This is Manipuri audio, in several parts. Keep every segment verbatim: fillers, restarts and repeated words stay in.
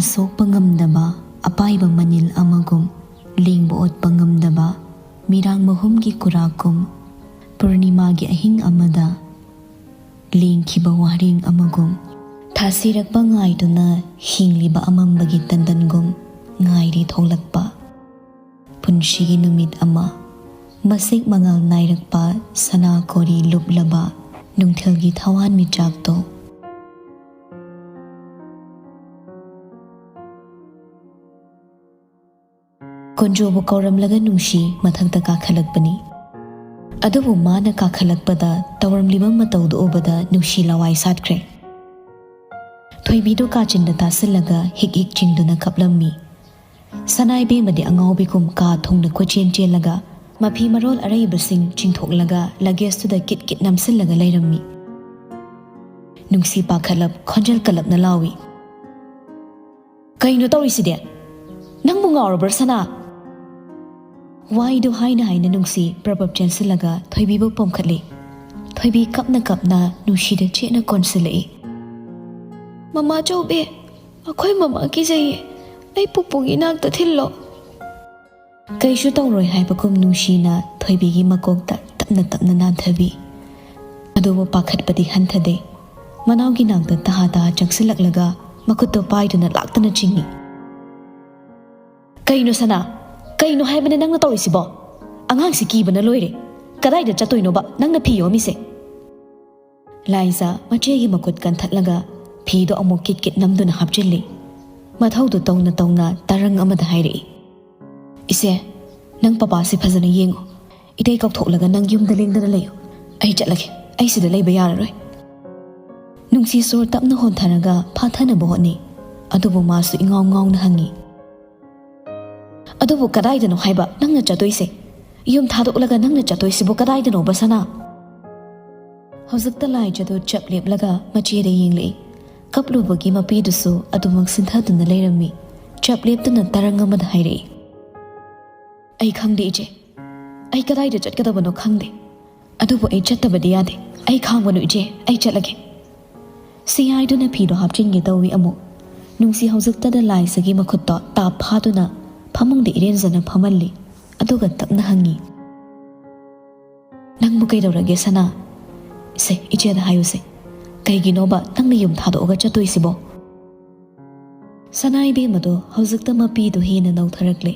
ꯁꯣꯛꯄ ꯉꯝꯗꯕ ꯑꯄꯥꯏꯕ ꯃꯅꯤꯜ ꯑꯃꯒꯨꯝ, ꯂꯦꯡꯕ ꯑꯣꯠꯄ ꯉꯝꯗꯕ ꯃꯤꯔꯥꯡ ꯃꯍꯨꯝꯒꯤ ꯀꯨꯔꯥꯛꯀꯨꯝ, ꯄꯨꯔꯅꯤꯃꯥꯒꯤ ꯑꯍꯤꯡ ꯑꯃꯗ ꯂꯦꯡꯈꯤꯕ ꯋꯥꯔꯦꯡ ꯑꯃꯒꯨꯝ, ꯊꯥꯁꯤꯔꯛꯄ ꯉꯥꯏꯗꯨꯅ ꯍꯤꯡꯂꯤꯕ ꯑꯃꯝꯕꯒꯤ ꯇꯟꯗꯟꯒꯨꯝ ꯉꯥꯏꯔꯤ ꯊꯣꯛꯂꯛꯄ꯫ ꯄꯨꯟꯁꯤꯒꯤ ꯅꯨꯃꯤꯠ ꯑꯃ, ꯃꯁꯦꯛ ꯃꯉꯥꯜ ꯅꯥꯏꯔꯛꯄ ꯁꯅꯥ ꯀꯣꯔꯤ ꯂꯨꯞꯂꯕ ꯅꯨꯡꯊꯤꯜꯒꯤ ꯊꯋꯥꯟꯃꯤꯆꯥꯛꯇꯣ꯫ ꯀꯣꯟꯖꯣꯕꯨ ꯀꯧꯔꯝꯂꯒ ꯅꯨꯡꯁꯤ ꯃꯊꯛꯇ ꯀꯥꯈꯠꯂꯛꯄꯅꯤ꯫ ꯑꯗꯨꯕꯨ ꯃꯥꯅ ꯀꯥꯈꯠꯂꯛꯄꯗ ꯇꯧꯔꯝꯂꯤꯕ ꯃꯇꯧꯗꯨ ꯎꯕꯗ ꯅꯨꯡꯁꯤ ꯂꯋꯥꯏ ꯁꯥꯠꯈ꯭ꯔꯦ꯫ ꯊꯣꯏꯕꯤꯗꯨ ꯀꯥꯆꯤꯟꯗ ꯇꯥꯁꯤꯜꯂꯒ ꯍꯤꯛ ꯍꯤꯛ ꯆꯤꯡꯗꯨꯅ ꯀꯞꯂꯝꯃꯤ꯫ ꯁꯅꯥꯏꯕꯦꯝꯃꯗꯤ ꯑꯉꯥꯎꯕꯤꯒꯨꯝ ꯀꯥ ꯊꯣꯡꯅ ꯀꯣꯏꯆꯦꯟ ꯆꯦꯜꯂꯒ ꯃꯐꯤ ꯃꯔꯣꯜ ꯑꯔꯩꯕꯁꯤꯡ ꯆꯤꯡꯊꯣꯛꯂꯒ ꯂꯒꯦꯖꯇꯨꯗ ꯀꯤꯠ ꯀꯤꯠ ꯅꯝꯁꯤꯜꯂꯒ ꯂꯩꯔꯝꯃꯤ꯫ ꯅꯨꯡꯁꯤ ꯄꯥꯈꯠꯂꯞ ꯈꯣꯟꯖꯦꯜ ꯀꯜꯂꯞꯅ ꯂꯥꯎꯏ, "ꯀꯩꯅꯣ ꯇꯧꯔꯤꯁꯤꯗꯤ? ꯅꯪꯕꯨ ꯉꯥꯎꯔꯕ꯭ꯔꯥ ꯁꯅꯥ?" ꯋꯥꯍꯩꯗꯨ ꯍꯥꯏꯅ ꯍꯥꯏꯅ ꯅꯨꯡꯁꯤ ꯄ꯭ꯔꯄꯞ ꯆꯦꯟꯁꯤꯜꯂꯒ ꯊꯣꯏꯕꯤꯕꯨ ꯄꯣꯝꯈꯠꯂꯤ꯫ ꯊꯣꯏꯕꯤ ꯀꯞꯅ ꯀꯞꯅ ꯅꯨꯡꯁꯤꯗ ꯆꯦꯠꯅ ꯀꯣꯟꯁꯤꯜꯂꯛꯏ꯫ "ꯃꯃꯥ ꯆꯧꯕꯤ, ꯑꯩꯈꯣꯏ ꯃꯃꯥ ꯀꯤꯖꯩꯌꯦ, ꯑꯩ ꯄꯨꯄꯨꯒꯤ ꯏꯅꯥꯛꯇ ꯊꯤꯜꯂꯣ꯫" ꯀꯩꯁꯨ ꯇꯧꯔꯣꯏ ꯍꯥꯏꯕꯒꯨꯝ ꯅꯨꯡꯁꯤꯅ ꯊꯣꯏꯕꯤꯒꯤ ꯃꯀꯣꯛꯇ ꯇꯞꯅ ꯇꯞꯅ ꯅꯥꯟꯊꯕꯤ꯫ ꯑꯗꯨꯕꯨ ꯄꯥꯈꯠꯄꯗꯤ ꯍꯟꯊꯗꯦ꯫ ꯃꯅꯥꯎꯒꯤ ꯅꯥꯛꯇ ꯇꯍꯥ ꯇꯍꯥ ꯆꯪꯁꯤꯜꯂꯛꯂꯒ ꯃꯈꯨꯠꯇꯣ ꯄꯥꯏꯗꯨꯅ ꯂꯥꯛꯇꯅ ꯆꯤꯡꯏ꯫ "ꯀꯩꯅꯣ ꯁꯅꯥ? ꯀꯩꯅꯣ ꯍꯥꯏꯕꯅꯦ ꯅꯪꯅ ꯇꯧꯔꯤꯁꯤꯕꯣ? ꯑꯉꯥꯡꯁꯤ ꯀꯤꯕꯅ ꯂꯣꯏꯔꯦ꯫ ꯀꯗꯥꯏꯗ ꯆꯠꯇꯣꯏꯅꯣꯕ ꯅꯪꯅ ꯐꯤ ꯌꯣꯝꯃꯤꯁꯦ?" ꯂꯥꯏꯖꯥ ꯃꯆꯦꯒꯤ ꯃꯈꯨꯠ ꯀꯟꯊꯠꯂꯒ ꯐꯤꯗꯣ ꯑꯃꯨꯛ ꯀꯤꯠ ꯀꯤꯠ ꯅꯝꯗꯨꯅ ꯍꯥꯞꯆꯤꯜꯂꯤ꯫ ꯃꯊꯧꯗꯨ ꯇꯧꯅ ꯇꯧꯅ ꯇꯔꯪ ꯑꯃꯗ ꯍꯥꯏꯔꯛꯏ, "ꯏꯆꯦ, ꯅꯪ ꯄꯄꯥꯁꯤ ꯐꯖꯅ ꯌꯦꯡꯉꯨ꯫ ꯏꯇꯩ ꯀꯧꯊꯣꯛꯂꯒ ꯅꯪ ꯌꯨꯝꯗ ꯂꯦꯡꯗꯅ ꯂꯩꯌꯨ꯫ ꯑꯩ ꯆꯠꯂꯒꯦ꯫ ꯑꯩ ꯁꯤꯗ ꯂꯩꯕ ꯌꯥꯔꯔꯣꯏ꯫" ꯅꯨꯡꯁꯤ ꯁꯣꯔ ꯇꯞꯅ ꯍꯣꯟꯊꯔꯒ ꯐꯥꯊꯅꯕ ꯍꯣꯠꯅꯩ꯫ ꯑꯗꯨꯕꯨ ꯃꯥꯁꯨ ꯏꯉꯥꯎ ꯉꯥꯎꯅ ꯍꯪꯉꯤ, "ꯑꯗꯨꯕꯨ ꯀꯗꯥꯏꯗꯅꯣ ꯍꯥꯏꯕ ꯅꯪꯅ ꯆꯠꯇꯣꯏꯁꯦ? ꯌꯨꯝ ꯊꯥꯗꯣꯛꯂꯒ ꯅꯪꯅ ꯆꯠꯇꯣꯏꯁꯤꯕꯨ ꯀꯗꯥꯏꯗꯅꯣꯕ ꯁꯅꯥ?" ꯍꯧꯖꯤꯛꯇ ꯂꯥꯏꯖꯗꯨ ꯆꯞ ꯂꯦꯞꯂꯒ ꯃꯆꯦꯗ ꯌꯦꯡꯂꯛꯏ꯫ ꯀꯞꯂꯨꯕꯒꯤ ꯃꯄꯤꯗꯨꯁꯨ ꯑꯗꯨꯃꯛ ꯁꯤꯟꯊꯗꯨꯅ ꯂꯩꯔꯝꯃꯤ꯫ ꯆꯞ ꯂꯦꯞꯇꯨꯅ ꯇꯔꯪ ꯑꯃꯗ ꯍꯥꯏꯔꯛꯏ, "ꯑꯩ ꯈꯪꯗꯦ ꯏꯆꯦ꯫ ꯑꯩ ꯀꯗꯥꯏꯗ ꯆꯠꯀꯗꯕꯅꯣ ꯈꯪꯗꯦ꯫ ꯑꯗꯨꯕꯨ ꯑꯩ ꯆꯠꯇꯕꯗꯤ ꯌꯥꯗꯦ꯫ ꯑꯩ ꯈꯥꯡꯕꯅꯨ ꯏꯆꯦ, ꯑꯩ ꯆꯠꯂꯒꯦ꯫" ꯁꯤ ꯍꯥꯏꯗꯨꯅ ꯐꯤꯗꯣ ꯍꯥꯞꯆꯤꯟꯒꯦ ꯇꯧꯏ ꯑꯃꯨꯛ꯫ ꯅꯨꯡꯁꯤ ꯍꯧꯖꯤꯛꯇꯗ ꯂꯥꯏꯁꯥꯒꯤ ꯃꯈꯨꯠꯇꯣ ꯇꯥꯞ ꯐꯥꯗꯨꯅ ꯐꯃꯨꯡꯗ ꯏꯔꯦꯟꯖꯅ ꯐꯝꯍꯜꯂꯤ꯫ ꯑꯗꯨꯒ ꯇꯞꯅ ꯍꯪꯉꯤ, "ꯅꯪꯕꯨ ꯀꯩꯗꯧꯔꯒꯦ ꯁꯅꯥ? ꯁꯦ, ꯏꯆꯦꯗ ꯍꯥꯏꯌꯨꯁꯦ, ꯀꯩꯒꯤꯅꯣꯕ ꯅꯪꯅ ꯌꯨꯝ ꯊꯥꯗꯣꯛꯑꯒ ꯆꯠꯇꯣꯏꯁꯤꯕꯣ?" ꯁꯅꯥ ꯏꯕꯦꯝꯃꯗꯣ ꯍꯧꯖꯤꯛꯇ ꯃꯄꯤꯗꯣ ꯍꯦꯟꯅ ꯅꯧꯊꯔꯛꯂꯦ꯫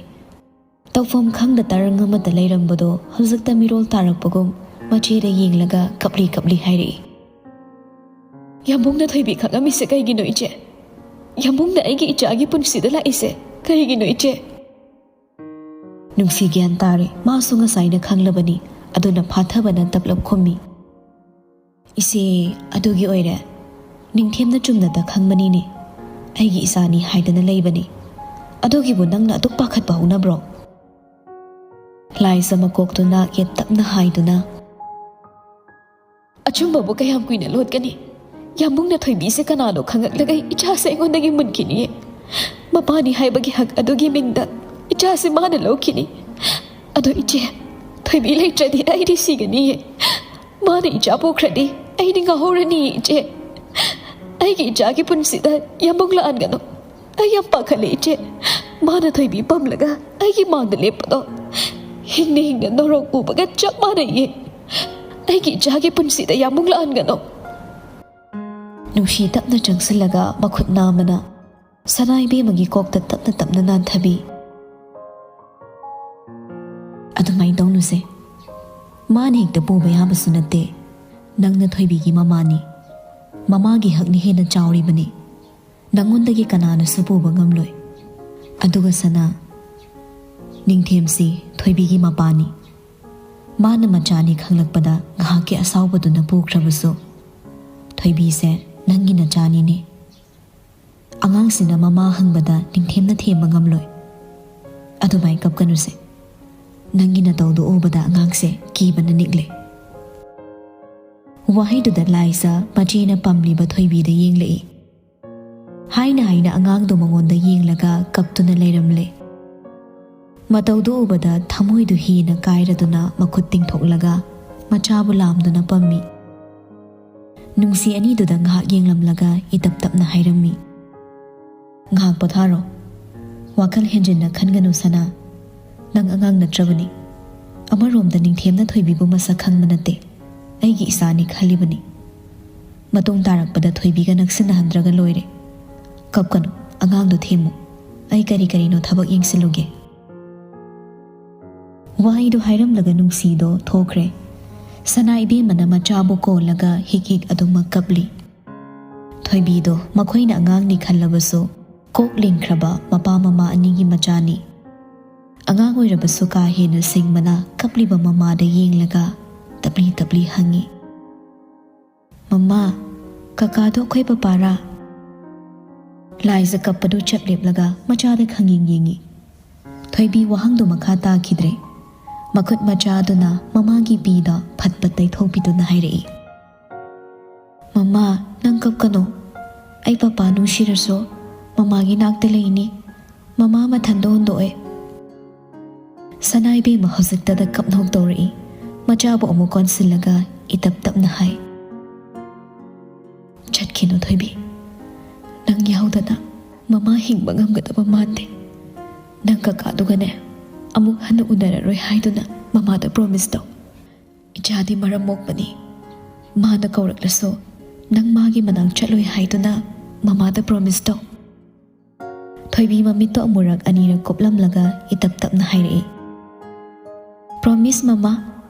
ꯇꯧꯐꯝ ꯈꯪꯗ ꯇꯔꯪ ꯑꯃꯗ ꯂꯩꯔꯝꯕꯗꯣ ꯍꯧꯖꯤꯛꯇ ꯃꯤꯔꯣꯜ ꯇꯥꯔꯛꯄꯒꯨꯝ ꯃꯆꯦꯗ ꯌꯦꯡꯂꯒ ꯀꯞꯂꯤ ꯀꯞꯂꯤ ꯍꯥꯏꯔꯛꯏ, "ꯌꯥꯝꯕꯨꯡꯅ ꯊꯣꯏꯕꯤ ꯈꯪꯉꯝꯃꯤꯁꯦ ꯀꯩꯒꯤꯅꯣ ꯏꯆꯦ? ꯌꯥꯝꯕꯨꯡꯅ ꯑꯩꯒꯤ ꯏꯆꯥꯒꯤ ꯄꯨꯟꯁꯤꯗ ꯂꯥꯛꯏꯁꯦ ꯀꯩꯒꯤꯅꯣ ꯏꯆꯦ?" ꯅꯨꯡꯁꯤ ꯒ꯭ꯌꯥꯟ ꯇꯥꯔꯦ, ꯃꯥꯁꯨ ꯉꯁꯥꯏꯅ ꯈꯪꯂꯕꯅꯤ꯫ ꯑꯗꯨꯅ ꯐꯥꯊꯕꯅ ꯇꯞꯂꯞ ꯈꯨꯝꯃꯤ, "ꯏꯆꯦ, ꯑꯗꯨꯒꯤ ꯑꯣꯏꯔꯦ꯫ ꯅꯤꯡꯊꯦꯝꯅ ꯆꯨꯝꯅꯇ ꯈꯪꯕꯅꯤꯅꯦ꯫ ꯑꯩꯒꯤ ꯏꯆꯥꯅꯤ ꯍꯥꯏꯗꯅ ꯂꯩꯕꯅꯤ꯫ ꯑꯗꯨꯒꯤꯕꯨ ꯅꯪꯅ ꯑꯗꯨꯛ ꯄꯥꯈꯠꯄ ꯍꯧꯅꯕ꯭ꯔꯣ?" ꯂꯥꯏꯁꯥ ꯃꯀꯣꯛꯇꯨ ꯅꯥꯛ ꯌꯦꯠ ꯇꯞꯅ ꯍꯥꯏꯗꯨꯅ, "ꯑꯆꯨꯝꯕꯕꯨ ꯀꯌꯥꯝ ꯀꯨꯏꯅ ꯂꯣꯠꯀꯅꯤ? ꯌꯥꯝꯕꯨꯡꯅ ꯊꯣꯏꯕꯤꯁꯦ ꯀꯅꯥꯅꯣ ꯈꯪꯉꯛꯂꯒ ꯏꯆꯥꯁꯦ ꯑꯩꯉꯣꯟꯗꯒꯤ ꯃꯨꯟꯈꯤꯅꯤꯌꯦ꯫ ꯃꯄꯥꯅꯤ ꯍꯥꯏꯕꯒꯤ ꯍꯛ ꯑꯗꯨꯒꯤ ꯃꯤꯡꯗ ꯏꯆꯥꯁꯦ ꯃꯥꯅ ꯂꯧꯈꯤꯅꯤ꯫ ꯑꯗꯣ ꯏꯆꯦ, ꯊꯣꯏꯕꯤ ꯂꯩꯇ꯭ꯔꯗꯤ ꯑꯩꯗꯤ ꯁꯤꯒꯅꯤꯌꯦ꯫ ꯃꯥꯅ ꯏꯆꯥ ꯄꯣꯛꯈ꯭ꯔꯗꯤ ꯑꯩꯗꯤ ꯉꯥꯎꯍꯧꯔꯅꯤꯌꯦ ꯏꯆꯦ꯫ ꯑꯩꯒꯤ ꯏꯆꯥꯒꯤ ꯄꯨꯟꯁꯤꯗ ꯌꯥꯝꯕꯨꯡ ꯂꯥꯛꯍꯟꯒꯅꯨ꯫ ꯑꯩ ꯌꯥꯝ ꯄꯥꯈꯠꯂꯦ ꯏꯆꯦ꯫ ꯃꯥꯅ ꯊꯣꯏꯕꯤ ꯄꯝꯂꯒ ꯑꯩꯒꯤ ꯃꯥꯡꯗ ꯂꯦꯞꯄꯗꯣ ꯍꯤꯡꯅ ꯍꯤꯡꯅ ꯅꯣꯔꯣꯛ ꯎꯕꯒ ꯆꯞ ꯃꯥꯟꯅꯩꯌꯦ꯫ ꯑꯩꯒꯤ ꯏꯆꯥꯒꯤ ꯄꯨꯟꯁꯤꯗ ꯌꯥꯝꯕꯨꯡ ꯂꯥꯛꯍꯟꯒꯅꯨ꯫" ꯅꯨꯡꯁꯤ ꯇꯞꯅ ꯆꯪꯁꯤꯜꯂꯒ ꯃꯈꯨꯠ ꯅꯥꯝꯃꯅ ꯁꯅꯥ ꯏꯕꯦꯝꯃꯒꯤ ꯀꯣꯛꯇ ꯇꯞꯅ ꯇꯞꯅ ꯅꯥꯟꯊꯕꯤ꯫ "ꯑꯗꯨꯃꯥꯏꯅ ꯇꯧꯅꯨꯁꯦ꯫ ꯃꯥꯅ ꯍꯦꯛꯇ ꯄꯨꯕ ꯌꯥꯕꯁꯨ ꯅꯠꯇꯦ꯫ ꯅꯪꯅ ꯊꯣꯏꯕꯤꯒꯤ ꯃꯃꯥꯅꯤ꯫ ꯃꯃꯥꯒꯤ ꯍꯛꯅ ꯍꯦꯟꯅ ꯆꯥꯎꯔꯤꯕꯅꯤ꯫ ꯅꯪꯉꯣꯟꯗꯒꯤ ꯀꯅꯥꯅꯁꯨ ꯄꯨꯕ ꯉꯝꯂꯣꯏ꯫ ꯑꯗꯨꯒ ꯁꯅꯥ, ꯅꯤꯡꯊꯦꯝꯁꯤ ꯊꯣꯏꯕꯤꯒꯤ ꯃꯄꯥꯅꯤ꯫ ꯃꯥꯅ ꯃꯆꯥꯅꯤ ꯈꯪꯂꯛꯄꯗ ꯉꯥꯏꯍꯥꯛꯀꯤ ꯑꯁꯥꯎꯕꯗꯨꯅ ꯄꯨꯈ꯭ꯔꯕꯁꯨ, ꯊꯣꯏꯕꯤꯁꯦ ꯅꯪꯒꯤ ꯅꯆꯥꯅꯤꯅꯦ꯫ ꯑꯉꯥꯡꯁꯤꯅ ꯃꯃꯥ ꯍꯪꯕꯗ ꯅꯤꯡꯊꯦꯝꯅ ꯊꯦꯝꯕ ꯉꯝꯂꯣꯏ꯫ ꯑꯗꯨꯃꯥꯏ ꯀꯞꯀꯅꯨꯁꯦ꯫ ꯅꯪꯒꯤ ꯅꯇꯧꯗꯨ ꯎꯕꯗ ꯑꯉꯥꯡꯁꯦ ꯀꯤꯕꯅ ꯅꯤꯛꯂꯦ꯫" ꯋꯥꯍꯩꯗꯨꯗ ꯂꯥꯏꯁꯥ ꯃꯆꯦꯅ ꯄꯝꯂꯤꯕ ꯊꯣꯏꯕꯤꯗ ꯌꯦꯡꯂꯛꯏ꯫ ꯍꯥꯏꯅ ꯍꯥꯏꯅ ꯑꯉꯥꯡꯗꯣ ꯃꯉꯣꯟꯗ ꯌꯦꯡꯂꯒ ꯀꯞꯇꯨꯅ ꯂꯩꯔꯝꯂꯦ꯫ ꯃꯇꯧꯗꯨ ꯎꯕꯗ ꯊꯃꯣꯏꯗꯨ ꯍꯦꯟꯅ ꯀꯥꯏꯔꯗꯨꯅ ꯃꯈꯨꯠ ꯇꯤꯡꯊꯣꯛꯂꯒ ꯃꯆꯥꯕꯨ ꯂꯥꯝꯗꯨꯅ ꯄꯝꯃꯤ꯫ ꯅꯨꯡꯁꯤ ꯑꯅꯤꯗꯨꯗ ꯉꯥꯏꯍꯥꯛ ꯌꯦꯡꯂꯝꯂꯒ ꯏꯇꯞ ꯇꯞꯅ ꯍꯥꯏꯔꯝꯃꯤ, ꯉꯥꯏꯍꯥꯛ ꯄꯣꯊꯥꯔꯣ꯫ ꯋꯥꯈꯜ ꯍꯦꯟꯖꯤꯟꯅ ꯈꯟꯒꯅꯨ ꯁꯅꯥ꯫ ꯅꯪ ꯑꯉꯥꯡ ꯅꯠꯇ꯭ꯔꯕꯅꯤ꯫ ꯑꯃꯔꯣꯝꯗ ꯅꯤꯡꯊꯦꯝꯅ ꯊꯣꯏꯕꯤꯕꯨ ꯃꯁꯛ ꯈꯪꯕ ꯅꯠꯇꯦ꯫ ꯑꯩꯒꯤ ꯏꯆꯥꯅꯤ ꯈꯜꯂꯤꯕꯅꯤ꯫ ꯃꯇꯨꯡ ꯇꯥꯔꯛꯄꯗ ꯊꯣꯏꯕꯤꯒ ꯅꯛꯁꯤꯟꯅꯍꯟꯗ꯭ꯔꯒ ꯂꯣꯏꯔꯦ꯫ ꯀꯞꯀꯅꯨ, ꯑꯉꯥꯡꯗꯣ ꯊꯦꯝꯃꯨ꯫ ꯑꯩ ꯀꯔꯤ ꯀꯔꯤꯅꯣ ꯊꯕꯛ ꯌꯦꯡꯁꯤꯜꯂꯨꯒꯦ꯫ ꯋꯥꯍꯩꯗꯨ ꯍꯥꯏꯔꯝꯂꯒ ꯅꯨꯡꯁꯤꯗꯣ ꯊꯣꯛꯈ꯭ꯔꯦ꯫ ꯁꯅꯥ ꯏꯕꯦꯝꯃꯅ ꯃꯆꯥꯕꯨ ꯀꯣꯜꯂꯒ ꯍꯤꯛ ꯍꯤꯛ ꯑꯗꯨꯃꯛ ꯀꯞꯂꯤ꯫ ꯊꯣꯏꯕꯤꯗꯣ ꯃꯈꯣꯏꯅ ꯑꯉꯥꯡꯅꯤ ꯈꯜꯂꯕꯁꯨ ꯀꯣꯛ ꯂꯤꯡꯈ꯭ꯔꯕ ꯃꯄꯥ ꯃꯃꯥ ꯑꯅꯤꯒꯤ ꯃꯆꯥꯅꯤ꯫ ꯑꯉꯥꯡ ꯑꯣꯏꯔꯕꯁꯨ ꯀꯥ ꯍꯦꯟꯅ ꯁꯤꯡꯕꯅ ꯀꯞꯂꯤꯕ ꯃꯃꯥꯗ ꯌꯦꯡꯂꯒ ꯇꯞꯂꯤ ꯇꯞꯂꯤ ꯍꯪꯉꯤ, "ꯃꯃꯥ, ꯀꯀꯥꯗꯣ ꯑꯩꯈꯣꯏ ꯄꯄꯥꯔꯥ?" ꯂꯥꯏꯖ ꯀꯞꯄꯗꯨ ꯆꯞ ꯂꯦꯞꯂꯒ ꯃꯆꯥꯗ ꯈꯪꯌꯦꯡ ꯌꯦꯡꯉꯤ꯫ ꯊꯣꯏꯕꯤ ꯋꯥꯍꯪꯗꯨ ꯃꯈꯥ ꯇꯥꯈꯤꯗ꯭ꯔꯦ꯫ ꯃꯈꯨꯠ ꯃꯆꯥ ꯑꯗꯨꯅ ꯃꯃꯥꯒꯤ ꯄꯤꯗ ꯐꯠ ꯐꯠ ꯇꯩꯊꯣꯛꯄꯤꯗꯨꯅ ꯍꯥꯏꯔꯛꯏ, "ꯃꯃꯥ, ꯅꯪ ꯀꯞꯀꯅꯨ꯫ ꯑꯩ ꯄꯄꯥ ꯅꯨꯡꯁꯤꯔꯁꯨ ꯃꯃꯥꯒꯤ ꯅꯥꯛꯇ ꯂꯩꯅꯤ꯫ ꯃꯃꯥ ꯃꯊꯟꯗ ꯍꯨꯟꯗꯣꯛꯑꯦ꯫" ꯁꯅꯥ ꯏꯕꯦꯝꯃ ꯍꯧꯖꯤꯛꯇꯗ ꯀꯞꯅꯧ ꯇꯧꯔꯛꯏ꯫ ꯃꯆꯥꯕꯨ ꯑꯃꯨꯛ ꯀꯣꯟꯁꯤꯜꯂꯒ ꯏꯇꯞ ꯇꯞꯅ ꯍꯥꯏ, "ꯆꯠꯈꯤꯅꯨ ꯊꯣꯏꯕꯤ꯫ ꯅꯪ ꯌꯥꯎꯗꯅ ꯃꯃꯥ ꯍꯤꯡꯕ ꯉꯝꯒꯗꯕ ꯃꯥꯟꯗꯦ꯫ ꯅꯪ ꯀꯀꯥꯗꯨꯒꯅꯦ ꯑꯃꯨꯛ ꯍꯟꯅ ꯎꯅꯔꯔꯣꯏ ꯍꯥꯏꯗꯨꯅ ꯃꯃꯥꯗ ꯄ꯭ꯔꯣꯃꯤꯁ ꯇꯧ꯫ ꯏꯆꯥꯗꯤ ꯃꯔꯝ ꯃꯣꯛꯄꯅꯤ꯫ ꯃꯥꯅ ꯀꯧꯔꯛꯂꯁꯨ ꯅꯪ ꯃꯥꯒꯤ ꯃꯅꯥꯛ ꯆꯠꯂꯣꯏ ꯍꯥꯏꯗꯨꯅ ꯃꯃꯥꯗ ꯄ꯭ꯔꯣꯃꯤꯁ ꯇꯧ꯫" ꯊꯣꯏꯕꯤ ꯃꯃꯤꯠꯇꯣ ꯑꯃꯨꯔꯛ ꯑꯅꯤꯔꯛ ꯀꯨꯞꯂꯝꯂꯒ ꯏꯇꯞ ꯇꯞꯅ ꯍꯥꯏꯔꯛꯏ, "ꯄ꯭ꯔꯣꯃꯤꯁ ꯃꯃꯥ,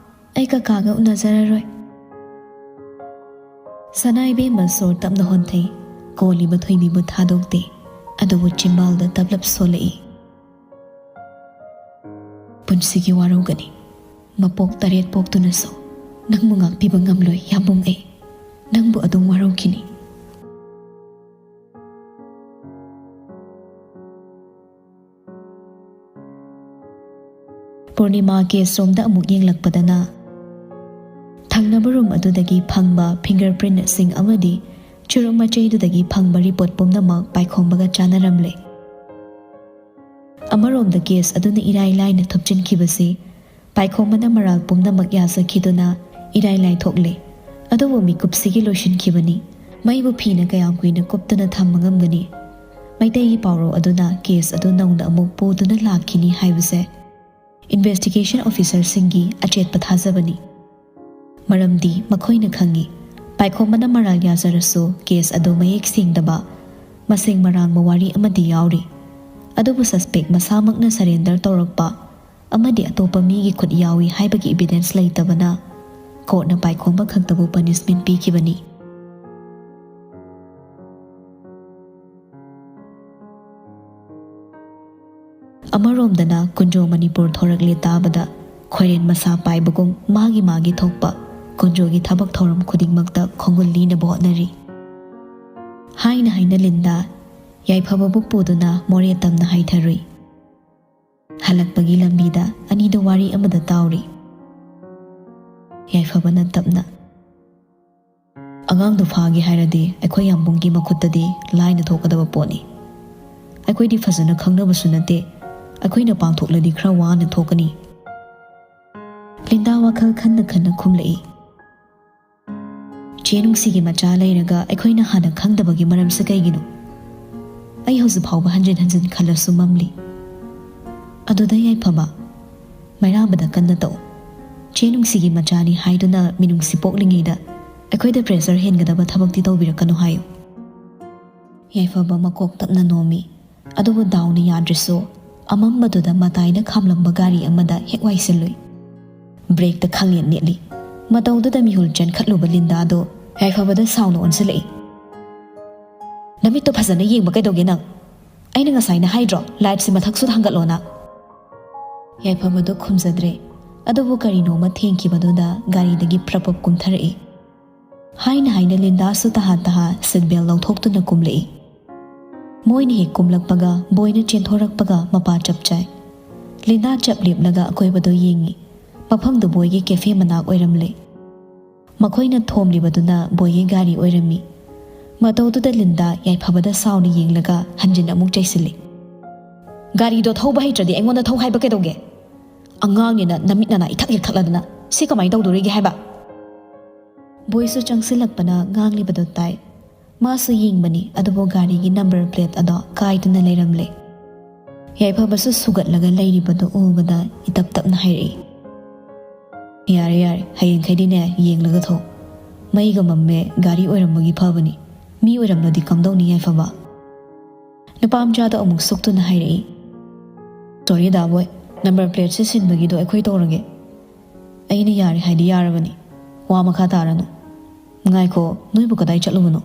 ꯑꯩ ꯀꯀꯥꯒ ꯎꯅꯖꯔꯔꯣꯏ꯫" ꯁꯅꯥ ꯏꯕꯦꯝꯃ ꯁꯣꯔ ꯇꯞꯅ ꯍꯣꯟꯊꯩ꯫ ꯀꯣꯜꯂꯤꯕ ꯊꯣꯏꯕꯤꯕꯨ ꯊꯥꯗꯣꯛꯇꯦ, ꯑꯗꯨꯕꯨ ꯆꯤꯝꯕꯥꯜꯗ ꯇꯞꯂꯞ ꯁꯣꯜꯂꯛꯏ꯫ "ꯄꯨꯟꯁꯤꯒꯤ ꯋꯥꯔꯧꯒꯅꯤ꯫ ꯃꯄꯣꯛ ꯇꯔꯦꯠ ꯄꯣꯛꯇꯨꯅꯁꯨ ꯅꯪꯕꯨ ꯉꯥꯛꯄꯤꯕ ꯉꯝꯂꯣꯏ ꯌꯥꯝꯕꯨꯡ ꯑꯩ꯫ ꯅꯪꯕꯨ ꯑꯗꯨꯝ ꯋꯥꯔꯧꯈꯤꯅꯤ꯫" ꯄꯨꯔꯅꯤꯃꯥ ꯀꯦꯁ ꯔꯣꯝꯗ ꯑꯃꯨꯛ ꯌꯦꯡꯂꯛꯄꯗꯅ ꯊꯪꯅꯕ ꯔꯨꯝ ꯑꯗꯨꯗꯒꯤ ꯐꯪꯕ ꯐꯤꯡꯒꯔ ꯄ꯭ꯔꯤꯟꯠꯁꯤꯡ ꯑꯃꯗꯤ ꯆꯨꯔꯨꯞ ꯃꯆꯩꯗꯨꯗꯒꯤ ꯐꯪꯕ ꯔꯤꯄꯣꯔꯠ ꯄꯨꯝꯅꯃꯛ ꯄꯥꯏꯈꯣꯝꯕꯒ ꯆꯥꯟꯅꯔꯝꯂꯦ꯫ ꯑꯃꯔꯣꯝꯗ ꯀꯦꯁ ꯑꯗꯨꯅ ꯏꯔꯥꯏ ꯂꯥꯏꯅ ꯊꯨꯞꯆꯤꯟꯈꯤꯕꯁꯤ ꯄꯥꯏꯈꯣꯝꯕꯅ ꯃꯔꯥꯜ ꯄꯨꯝꯅꯃꯛ ꯌꯥꯖꯈꯤꯗꯨꯅ ꯏꯔꯥꯏ ꯂꯥꯏꯊꯣꯛꯂꯦ꯫ ꯑꯗꯨꯕꯨ ꯃꯤꯀꯨꯞꯁꯤꯒꯤ ꯂꯣꯏꯁꯤꯟꯈꯤꯕꯅꯤ꯫ ꯃꯩꯕꯨ ꯐꯤꯅ ꯀꯌꯥꯝ ꯀꯨꯏꯅ ꯀꯨꯞꯇꯨꯅ ꯊꯝꯕ ꯉꯝꯒꯅꯤ? ꯃꯩꯇꯩꯒꯤ ꯄꯥꯎꯔꯧ ꯑꯗꯨꯅ ꯀꯦꯁ ꯑꯗꯨ ꯅꯧꯅ ꯑꯃꯨꯛ ꯄꯨꯗꯨꯅ ꯂꯥꯛꯈꯤꯅꯤ ꯍꯥꯏꯕꯁꯦ ꯏꯟꯚꯦꯁꯇꯤꯒꯦꯁꯟ ꯑꯣꯐꯤꯁꯔꯁꯤꯡꯒꯤ ꯑꯆꯦꯠꯄ ꯊꯥꯖꯕꯅꯤ꯫ ꯃꯔꯝꯗꯤ ꯃꯈꯣꯏꯅ ꯈꯪꯏ, ꯄꯥꯏꯈꯣꯝꯕꯅ ꯃꯔꯥꯜ ꯌꯥꯖꯔꯁꯨ ꯀꯦꯁ ꯑꯗꯨ ꯃꯌꯦꯛ ꯁꯦꯡꯗꯕ, ꯃꯁꯦꯡ ꯃꯔꯥꯡꯕ ꯋꯥꯔꯤ ꯑꯃꯗꯤ ꯌꯥꯎꯔꯤ꯫ ꯑꯗꯨꯕꯨ ꯁꯁꯄꯦꯛ ꯃꯁꯥꯃꯛꯅ ꯁꯔꯦꯟꯗꯔ ꯇꯧꯔꯛꯄ ꯑꯃꯗꯤ ꯑꯇꯣꯞꯄ ꯃꯤꯒꯤ ꯈꯨꯠ ꯌꯥꯎꯏ ꯍꯥꯏꯕꯒꯤ ꯏꯕꯤꯗꯦꯟꯁ ꯂꯩꯇꯕꯅ ꯀꯣꯔꯠꯅ ꯄꯥꯏꯈꯣꯝꯕ ꯈꯛꯇꯕꯨ ꯄꯅꯤꯁꯃꯦꯟ ꯄꯤꯈꯤꯕꯅꯤ꯫ ꯑꯃꯔꯣꯝꯗꯅ ꯀꯨꯟꯖꯣ ꯃꯅꯤꯄꯨꯔ ꯊꯣꯔꯛꯂꯦ ꯇꯥꯕꯗ ꯈꯣꯏꯔꯦꯟ ꯃꯁꯥ ꯄꯥꯏꯕꯒꯨꯝ ꯃꯥꯒꯤ ꯃꯥꯒꯤ ꯊꯣꯛꯄ ꯀꯨꯟꯖꯣꯒꯤ ꯊꯕꯛ ꯊꯧꯔꯝ ꯈꯨꯗꯤꯡꯃꯛꯇ ꯈꯣꯡꯒꯨꯜ ꯂꯤꯅꯕ ꯍꯣꯠꯅꯔꯤ꯫ ꯍꯥꯏꯅ ꯍꯥꯏꯅ ꯂꯤꯟꯗꯥ ꯌꯥꯏꯐꯕꯕꯨ ꯄꯨꯗꯨꯅ ꯃꯣꯔꯦ ꯇꯝꯅ ꯍꯥꯏꯊꯔꯨꯏ꯫ ꯍꯜꯂꯛꯄꯒꯤ ꯂꯝꯕꯤꯗ ꯑꯅꯤꯗꯣ ꯋꯥꯔꯤ ꯑꯃꯗ ꯇꯥꯎꯔꯤ꯫ ꯌꯥꯏꯐꯕꯅ ꯇꯞꯅ, "ꯑꯉꯥꯡꯗꯣ ꯐꯥꯒꯦ ꯍꯥꯏꯔꯗꯤ ꯑꯩꯈꯣꯏ ꯌꯥꯝꯕꯨꯡꯒꯤ ꯃꯈꯨꯠꯇꯗꯤ ꯂꯥꯏꯅ ꯊꯣꯛꯀꯗꯕ ꯄꯣꯠꯅꯤ꯫ ꯑꯩꯈꯣꯏꯗꯤ ꯐꯖꯅ ꯈꯪꯅꯕꯁꯨ ꯅꯠꯇꯦ꯫ ꯑꯩꯈꯣꯏꯅ ꯄꯥꯡꯊꯣꯛꯂꯗꯤ ꯈꯔ ꯋꯥꯅ ꯊꯣꯛꯀꯅꯤ꯫" ꯂꯤꯟꯗꯥ ꯋꯥꯈꯜ ꯈꯟꯅ ꯈꯟꯅ ꯈꯨꯝꯂꯛꯏ꯫ "ꯆꯦ ꯅꯨꯡꯁꯤꯒꯤ ꯃꯆꯥ ꯂꯩꯔꯒ ꯑꯩꯈꯣꯏꯅ ꯍꯥꯟꯅ ꯈꯪꯗꯕꯒꯤ ꯃꯔꯝꯁꯦ ꯀꯩꯒꯤꯅꯣ? ꯑꯩ ꯍꯧꯖꯤꯛ ꯐꯥꯎꯕ ꯍꯟꯖꯤꯟ ꯍꯟꯖꯤꯟ ꯈꯜꯂꯁꯨ ꯃꯝꯂꯤ꯫" ꯑꯗꯨꯗ ꯌꯥꯏꯐꯕ, "ꯃꯩꯔꯥꯕꯗ ꯀꯟꯅ ꯇꯧ꯫ ꯆꯦ ꯅꯨꯡꯁꯤꯒꯤ ꯃꯆꯥꯅꯤ ꯍꯥꯏꯗꯨꯅ ꯃꯤꯅꯨꯡꯁꯤ ꯄꯣꯛꯂꯤꯉꯩꯗ ꯑꯩꯈꯣꯏꯗ ꯄ꯭ꯔꯦꯁꯔ ꯍꯦꯟꯒꯗꯕ ꯊꯕꯛꯇꯤ ꯇꯧꯕꯤꯔꯛꯀꯅꯨ ꯍꯥꯏꯌꯨ꯫" ꯌꯥꯏꯐꯕ ꯃꯀꯣꯛ ꯇꯞꯅ ꯅꯣꯝꯃꯤ꯫ ꯑꯗꯨꯕꯨ ꯗꯥꯎꯅ ꯌꯥꯗ꯭ꯔꯁꯨ ꯑꯃꯝꯕꯗꯨꯗ ꯃꯇꯥꯏꯗ ꯈꯥꯝꯂꯝꯕ ꯒꯥꯔꯤ ꯑꯃꯗ ꯍꯦꯛ ꯋꯥꯏꯁꯤꯜꯂꯨꯏ꯫ ꯕ꯭ꯔꯦꯛꯇ ꯈꯪꯂꯦꯟ ꯅꯦꯠꯂꯤ꯫ ꯃꯇꯧꯗꯨꯗ ꯃꯤꯍꯨꯜ ꯆꯦꯟꯈꯠꯂꯨꯕ ꯂꯤꯟꯗꯥꯗꯣ ꯌꯥꯏꯐꯕꯗ ꯁꯥꯎꯅ ꯑꯣꯟꯁꯤꯜꯂꯛꯏ꯫ "ꯅꯃꯤꯠꯇꯣ ꯐꯖꯅ ꯌꯦꯡꯕ ꯀꯩꯗꯧꯒꯦ ꯅꯪ? ꯑꯩꯅ ꯉꯁꯥꯏꯅ ꯍꯥꯏꯗ꯭ꯔꯣ ꯂꯥꯏꯠꯁꯦ ꯃꯊꯛꯁꯨ ꯊꯥꯡꯒꯠꯂꯣꯅ?" ꯌꯥꯏꯐꯕꯗꯣ ꯈꯨꯝꯖꯗ꯭ꯔꯦ꯫ ꯑꯗꯨꯕꯨ ꯀꯔꯤꯅꯣꯃ ꯊꯦꯡꯈꯤꯕꯗꯨꯗ ꯒꯥꯔꯤꯗꯒꯤ ꯄ꯭ꯔꯞ ꯄ꯭ꯔꯞ ꯀꯨꯝꯊꯔꯛꯏ꯫ ꯍꯥꯏꯅ ꯍꯥꯏꯅ ꯂꯤꯟꯗꯥꯁꯨ ꯇꯍꯥ ꯇꯍꯥ ꯁꯤꯠ ꯕꯦꯜ ꯂꯧꯊꯣꯛꯇꯨꯅ ꯀꯨꯝꯂꯛꯏ꯫ ꯃꯣꯏꯅ ꯍꯦꯛ ꯀꯨꯝꯂꯛꯄꯒ ꯕꯣꯏꯅ ꯆꯦꯟꯊꯣꯔꯛꯄꯒ ꯃꯄꯥ ꯆꯞ ꯆꯥꯏ꯫ ꯂꯤꯟꯗꯥ ꯆꯞ ꯂꯦꯞꯂꯒ ꯑꯀꯣꯏꯕꯗꯣ ꯌꯦꯡꯉꯤ꯫ ꯃꯐꯝꯗꯨ ꯕꯣꯏꯒꯤ ꯀꯦꯐꯦ ꯃꯅꯥꯛ ꯑꯣꯏꯔꯝꯂꯦ꯫ ꯃꯈꯣꯏꯅ ꯊꯣꯝꯂꯤꯕꯗꯨꯅ ꯕꯣꯏꯒꯤ ꯒꯥꯔꯤ ꯑꯣꯏꯔꯝꯃꯤ꯫ ꯃꯇꯧꯗꯨꯗ ꯂꯤꯟꯗꯥ ꯌꯥꯏꯐꯕꯗ ꯁꯥꯎꯅ ꯌꯦꯡꯂꯒ ꯍꯟꯖꯤꯟ ꯑꯃꯨꯛ ꯆꯩꯁꯤꯜꯂꯤ꯫ "ꯒꯥꯔꯤꯗꯣ ꯊꯧꯕ ꯍꯩꯇ꯭ꯔꯗꯤ ꯑꯩꯉꯣꯟꯗ ꯊꯧ ꯍꯥꯏꯕ ꯀꯩꯗꯧꯒꯦ? ꯑꯉꯥꯡꯅꯤꯅ ꯅꯃꯤꯠ ꯅꯅꯥ ꯏꯊꯛ ꯍꯦꯛ ꯊꯛꯂꯗꯅ ꯁꯤ ꯀꯃꯥꯏꯅ ꯇꯧꯗꯣꯔꯤꯒꯦ ꯍꯥꯏꯕ?" ꯕꯣꯏꯁꯨ ꯆꯪꯁꯤꯜꯂꯛꯄꯅ ꯉꯥꯡꯂꯤꯕꯗꯨ ꯇꯥꯏ꯫ ꯃꯥꯁꯨ ꯌꯦꯡꯕꯅꯤ, ꯑꯗꯨꯕꯨ ꯒꯥꯔꯤꯒꯤ ꯅꯝꯕꯔ ꯄ꯭ꯂꯦꯠ ꯑꯗꯣ ꯀꯥꯏꯗꯨꯅ ꯂꯩꯔꯝꯂꯦ꯫ ꯌꯥꯏꯐꯕꯁꯨ ꯁꯨꯒꯠꯂꯒ ꯂꯩꯔꯤꯕꯗꯨ ꯎꯕꯗ ꯏꯇꯞ ꯇꯞꯅ ꯍꯥꯏꯔꯛꯏ, "ꯌꯥꯔꯦ, ꯌꯥꯔꯦ, ꯍꯌꯦꯡꯈꯩꯗꯤꯅꯦ ꯌꯦꯡꯂꯒ ꯊꯧ꯫ ꯃꯩꯒ ꯃꯝꯃꯦ, ꯒꯥꯔꯤ ꯑꯣꯏꯔꯝꯕꯒꯤ ꯐꯕꯅꯤ, ꯃꯤ ꯑꯣꯏꯔꯝꯂꯗꯤ ꯀꯝꯗꯧꯅꯤ ꯌꯥꯏꯐꯕ?" ꯅꯨꯄꯥ ꯃꯆꯥꯗꯣ ꯑꯃꯨꯛ ꯁꯨꯛꯇꯨꯅ ꯍꯥꯏꯔꯛꯏ, "ꯁꯣꯔꯤ ꯗꯥ ꯕꯣꯏ, ꯅꯝꯕꯔ ꯄ꯭ꯂꯦꯠꯁꯦ ꯁꯤꯟꯕꯒꯤꯗꯣ ꯑꯩꯈꯣꯏ ꯇꯧꯔꯒꯦ꯫ ꯑꯩꯅ ꯌꯥꯔꯦ ꯍꯥꯏꯗꯤ ꯌꯥꯔꯕꯅꯤ, ꯋꯥ ꯃꯈꯥ ꯇꯥꯔꯅꯨ꯫ ꯉꯥꯏꯈꯣ, ꯅꯣꯏꯕꯨ ꯀꯗꯥꯏ ꯆꯠꯂꯨꯕꯅꯣ?"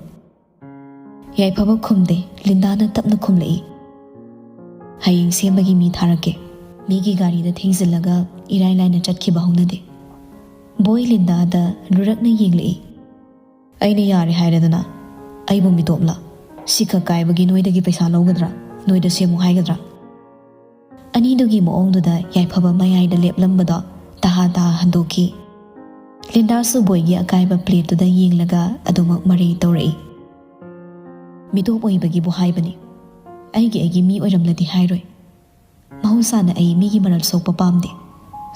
ꯌꯥꯏꯐꯕ ꯈꯨꯝꯗꯦ꯫ ꯂꯤꯟꯗꯥꯅ ꯇꯞꯅ ꯈꯨꯝꯂꯛꯏ, "ꯍꯌꯦꯡ ꯁꯦꯝꯕꯒꯤ ꯃꯤ ꯊꯥꯔꯛꯀꯦ꯫ ꯃꯤꯒꯤ ꯒꯥꯔꯤꯗ ꯊꯦꯡꯖꯤꯜꯂꯒ ꯏꯔꯥꯏ ꯂꯥꯏꯅ ꯆꯠꯈꯤꯕ ꯍꯧꯅꯗꯦ꯫ ꯕꯣꯏ ꯂꯤꯟꯗꯥꯗ ꯂꯨꯔꯛꯅ ꯌꯦꯡꯂꯛꯏ꯫ "ꯑꯩꯅ ꯌꯥꯔꯦ ꯍꯥꯏꯔꯦꯗꯅ, ꯑꯩꯕꯨ ꯃꯤꯇꯣꯞꯂ? ꯁꯤꯈꯛ ꯀꯥꯏꯕꯒꯤ ꯅꯣꯏꯗꯒꯤ ꯄꯩꯁꯥ ꯂꯧꯒꯗ꯭ꯔꯥ? ꯅꯣꯏꯗ ꯁꯦꯝꯃꯨ ꯍꯥꯏꯒꯗ꯭ꯔꯥ?" ꯑꯅꯤꯗꯨꯒꯤ ꯃꯑꯣꯡꯗꯨꯗ ꯌꯥꯏꯐꯕ ꯃꯌꯥꯏꯗ ꯂꯦꯞꯂꯝꯕꯗꯣ ꯇꯍꯥ ꯇꯍꯥ ꯍꯟꯗꯣꯛꯈꯤ꯫ ꯂꯤꯟꯗꯥꯁꯨ ꯕꯣꯏꯒꯤ ꯑꯀꯥꯏꯕ ꯄ꯭ꯂꯦꯠꯇꯨꯗ ꯌꯦꯡꯂꯒ ꯑꯗꯨꯃꯛ ꯃꯔꯩ ꯇꯧꯔꯛꯏ꯫ "ꯃꯤꯇꯣꯞ ꯑꯣꯏꯕꯒꯤꯕꯨ ꯍꯥꯏꯕꯅꯤ꯫ ꯑꯩꯒꯤ ꯑꯩꯒꯤ ꯃꯤ ꯑꯣꯏꯔꯝꯂꯗꯤ ꯍꯥꯏꯔꯣꯏ꯫ ꯃꯍꯧꯁꯥꯅ ꯑꯩ ꯃꯤꯒꯤ ꯃꯔꯜ ꯁꯣꯛꯄ ꯄꯥꯝꯗꯦ꯫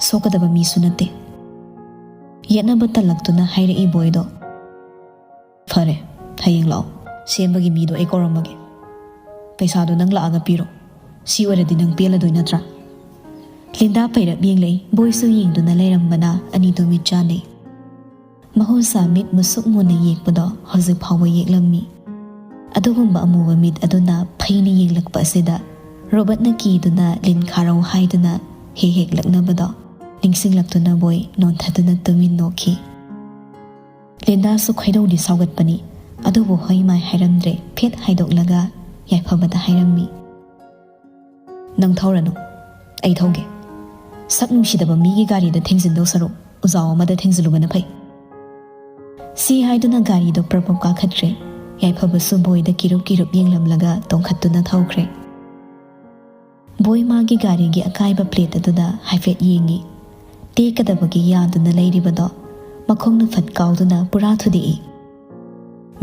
ꯁꯣꯛꯀꯗꯕ ꯃꯤꯁꯨ ꯅꯠꯇꯦ꯫" ꯌꯦꯠꯅꯕ ꯇꯜꯂꯛꯇꯨꯅ ꯍꯥꯏꯔꯛꯏ ꯕꯣꯏꯗꯣ꯫ "ꯐꯔꯦ, ꯍꯌꯦꯡ ꯂꯥꯛꯑꯣ꯫ ꯁꯦꯝꯕꯒꯤ ꯃꯤꯗꯣ ꯑꯩ ꯀꯧꯔꯝꯃꯒꯦ꯫ ꯄꯩꯁꯥꯗꯣ ꯅꯪ ꯂꯥꯛꯑꯒ ꯄꯤꯔꯣ꯫ ꯁꯤ ꯑꯣꯏꯔꯗꯤ ꯅꯪ ꯄꯦꯜꯂꯗꯣꯏ ꯅꯠꯇ꯭ꯔꯥ?" ꯂꯤꯟꯗꯥ ꯄꯩꯔꯞ ꯌꯦꯡꯂꯛꯏ꯫ ꯕꯣꯏꯁꯨ ꯌꯦꯡꯗꯨꯅ ꯂꯩꯔꯝꯕꯅ ꯑꯅꯤꯗꯨ ꯃꯤꯠ ꯆꯥꯟꯅꯩ꯫ ꯃꯍꯧꯁꯥ ꯃꯤꯠ ꯃꯨꯁꯨꯛ ꯃꯨꯅ ꯌꯦꯛꯄꯗꯣ ꯍꯧꯖꯤꯛ ꯐꯥꯎꯕ ꯌꯦꯛꯂꯝꯃꯤ꯫ ꯑꯗꯨꯒꯨꯝꯕ ꯑꯃꯨꯕ ꯃꯤꯠ ꯑꯗꯨꯅ ꯐꯩꯅ ꯌꯦꯡꯂꯛꯄ ꯑꯁꯤꯗ ꯔꯣꯕꯔꯠꯅ ꯀꯤꯗꯨꯅ ꯂꯤꯟ ꯈꯥꯔꯧ ꯍꯥꯏꯗꯨꯅ ꯍꯦꯛ ꯍꯦꯛ ꯂꯛꯅꯕꯗꯣ ꯅꯤꯡꯁꯤꯡꯂꯛꯇꯨꯅ ꯕꯣꯏ ꯅꯣꯟꯊꯗꯨꯅ ꯇꯨꯃꯤꯟ ꯅꯣꯛꯈꯤ꯫ ꯂꯤꯟꯗꯥꯁꯨ ꯈꯣꯏꯗꯧꯗꯤ ꯁꯥꯎꯒꯠꯄꯅꯤ, ꯑꯗꯨꯕꯨ ꯍꯣꯏ ꯃꯥꯏ ꯍꯥꯏꯔꯝꯗ꯭ꯔꯦ꯫ ꯐꯦꯠ ꯍꯥꯏꯗꯣꯛꯂꯒ ꯌꯥꯏꯐꯕꯗ ꯍꯥꯏꯔꯝꯃꯤ, "ꯅꯪ ꯊꯧꯔꯅꯨ, ꯑꯩ ꯊꯧꯒꯦ꯫ ꯁꯛ ꯅꯨꯡꯁꯤꯗꯕ ꯃꯤꯒꯤ ꯒꯥꯔꯤꯗ ꯊꯦꯡꯖꯤꯟꯗꯧ ꯁꯔꯨꯛ ꯎꯖꯥꯎ ꯑꯃꯗ ꯊꯦꯡꯖꯤꯜꯂꯨꯕꯅ ꯐꯩ꯫" ꯁꯤ ꯍꯥꯏꯗꯨꯅ ꯒꯥꯔꯤꯗꯣ ꯄ꯭ꯔꯞ ꯄ꯭ꯔꯞ ꯀꯥꯈꯠꯈ꯭ꯔꯦ꯫ ꯌꯥꯏꯐꯕꯁꯨ ꯕꯣꯏꯗ ꯀꯤꯔꯨꯞ ꯀꯤꯔꯨꯞ ꯌꯦꯡꯂꯝꯂꯒ ꯇꯣꯡꯈꯠꯇꯨꯅ ꯊꯧꯈ꯭ꯔꯦ꯫ ꯕꯣꯏ ꯃꯥꯒꯤ ꯒꯥꯔꯤꯒꯤ ꯑꯀꯥꯏꯕ ꯄ꯭ꯂꯦꯠ ꯑꯗꯨꯗ ꯍꯥꯏꯐꯦꯠ ꯌꯦꯡꯉꯤ꯫ ꯇꯦꯛꯀꯗꯕꯒꯤ ꯌꯥꯗꯨꯅ ꯂꯩꯔꯤꯕꯗꯣ ꯃꯈꯣꯡꯅ ꯐꯠ ꯀꯥꯎꯗꯨꯅ ꯄꯨꯔꯥ ꯊꯨꯗꯦꯛꯏ꯫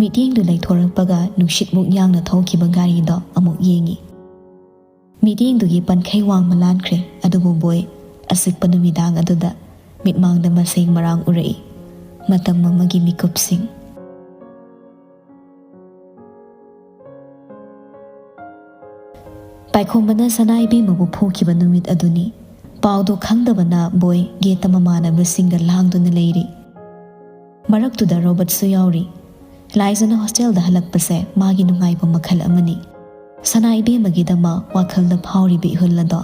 ꯃꯤꯠꯌꯦꯡꯗꯨ ꯂꯩꯊꯣꯔꯛꯄꯒ ꯅꯨꯡꯁꯤꯠꯃꯨꯛ ꯌꯥꯡꯅ ꯊꯧꯈꯤꯕ ꯒꯥꯔꯤꯗꯣ ꯑꯃꯨꯛ ꯌꯦꯡꯉꯤ꯫ ꯃꯤꯠꯌꯦꯡꯗꯨꯒꯤ ꯄꯟꯈꯩ ꯋꯥꯡꯃ ꯂꯥꯟꯈ꯭ꯔꯦ, ꯑꯗꯨꯕꯨ ꯕꯣꯏ ꯑꯆꯤꯛꯄ ꯅꯨꯃꯤꯗꯥꯡ ꯑꯗꯨꯗ ꯃꯤꯠꯃꯥꯡꯗ ꯃꯁꯦꯡ ꯃꯔꯥꯡ ꯎꯔꯛꯏ꯫ ꯃꯇꯝ ꯑꯃꯒꯤ ꯃꯤꯀꯨꯞꯁꯤꯡ꯫ ꯄꯥꯏꯈꯣꯝꯕꯅ ꯁꯅꯥ ꯏꯕꯦꯝꯃꯕꯨ ꯐꯨꯈꯤꯕ ꯅꯨꯃꯤꯠ ꯑꯗꯨꯅꯤ꯫ ꯄꯥꯎꯗꯨ ꯈꯪꯗꯕꯅ ꯕꯣꯏ ꯒꯦꯠꯇ ꯃꯃꯥꯟꯅꯕꯁꯤꯡꯒ ꯂꯥꯡꯗꯨꯅ ꯂꯩꯔꯤ꯫ ꯃꯔꯛꯇꯨꯗ ꯔꯣꯕꯔꯠꯁꯨ ꯌꯥꯎꯔꯤ꯫ ꯂꯥꯏꯖꯅ ꯍꯣꯁꯇꯦꯜꯗ ꯍꯜꯂꯛꯄꯁꯦ ꯃꯥꯒꯤ ꯅꯨꯡꯉꯥꯏꯕ ꯃꯈꯜ ꯑꯃꯅꯤ꯫ ꯁꯅꯥ ꯏꯕꯦꯝꯃꯒꯤꯗꯃꯛ ꯋꯥꯈꯜꯗ ꯐꯥꯎꯔꯤꯕ ꯏꯍꯨꯜ ꯑꯗꯣ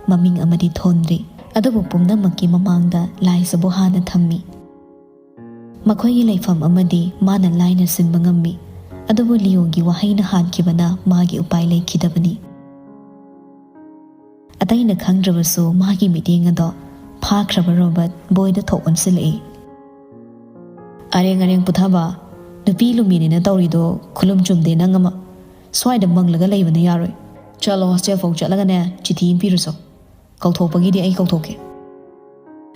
ꯃꯃꯤꯡ ꯑꯃꯗꯤ ꯊꯣꯟꯗ꯭ꯔꯤ꯫ ꯑꯗꯨꯕꯨ ꯄꯨꯝꯅꯃꯛꯀꯤ ꯃꯃꯥꯡꯗ ꯂꯥꯏꯖꯕꯨ ꯍꯥꯟꯅ ꯊꯝꯃꯤ꯫ ꯃꯈꯣꯏꯒꯤ ꯂꯩꯐꯝ ꯑꯃꯗꯤ ꯃꯥꯅ ꯂꯥꯏꯅ ꯁꯤꯟꯕ ꯉꯝꯃꯤ꯫ ꯑꯗꯨꯕꯨ ꯂꯤꯌꯣꯒꯤ ꯋꯥꯍꯩꯅ ꯍꯥꯟꯈꯤꯕꯅ ꯃꯥꯒꯤ ꯎꯄꯥꯏ ꯂꯩꯈꯤꯗꯕꯅꯤ꯫ ꯑꯇꯩꯅ ꯈꯪꯗ꯭ꯔꯕꯁꯨ ꯃꯥꯒꯤ ꯃꯤꯠꯌꯦꯡ ꯑꯗꯣ ꯐꯥꯈ꯭ꯔꯕ ꯔꯣꯕꯔꯠ ꯕꯣꯏꯗ ꯊꯣꯛ ꯑꯣꯟꯁꯤꯜꯂꯛꯏ꯫ "ꯑꯔꯦꯡ ꯑꯔꯦꯡ ꯄꯨꯊꯕ, ꯅꯨꯄꯤ ꯂꯨꯝꯃꯤꯅꯦꯅ ꯇꯧꯔꯤꯗꯣ ꯈꯨꯂꯨꯝ ꯆꯨꯝꯗꯦ ꯅꯪ ꯑꯃ꯫ ꯁ꯭ꯋꯥꯏꯗ ꯃꯪꯂꯒ ꯂꯩꯕꯅ ꯌꯥꯔꯣꯏ꯫ ꯆꯠꯂꯣ, ꯍꯣꯁꯇꯦꯜ ꯐꯥꯎ ꯆꯠꯂꯒꯅꯦ ꯆꯤꯊꯤ ꯑꯃ ꯄꯤꯔꯨꯆꯣ꯫ ꯀꯧꯊꯣꯛꯄꯒꯤꯗꯤ ꯑꯩ ꯀꯧꯊꯣꯛꯀꯦ꯫"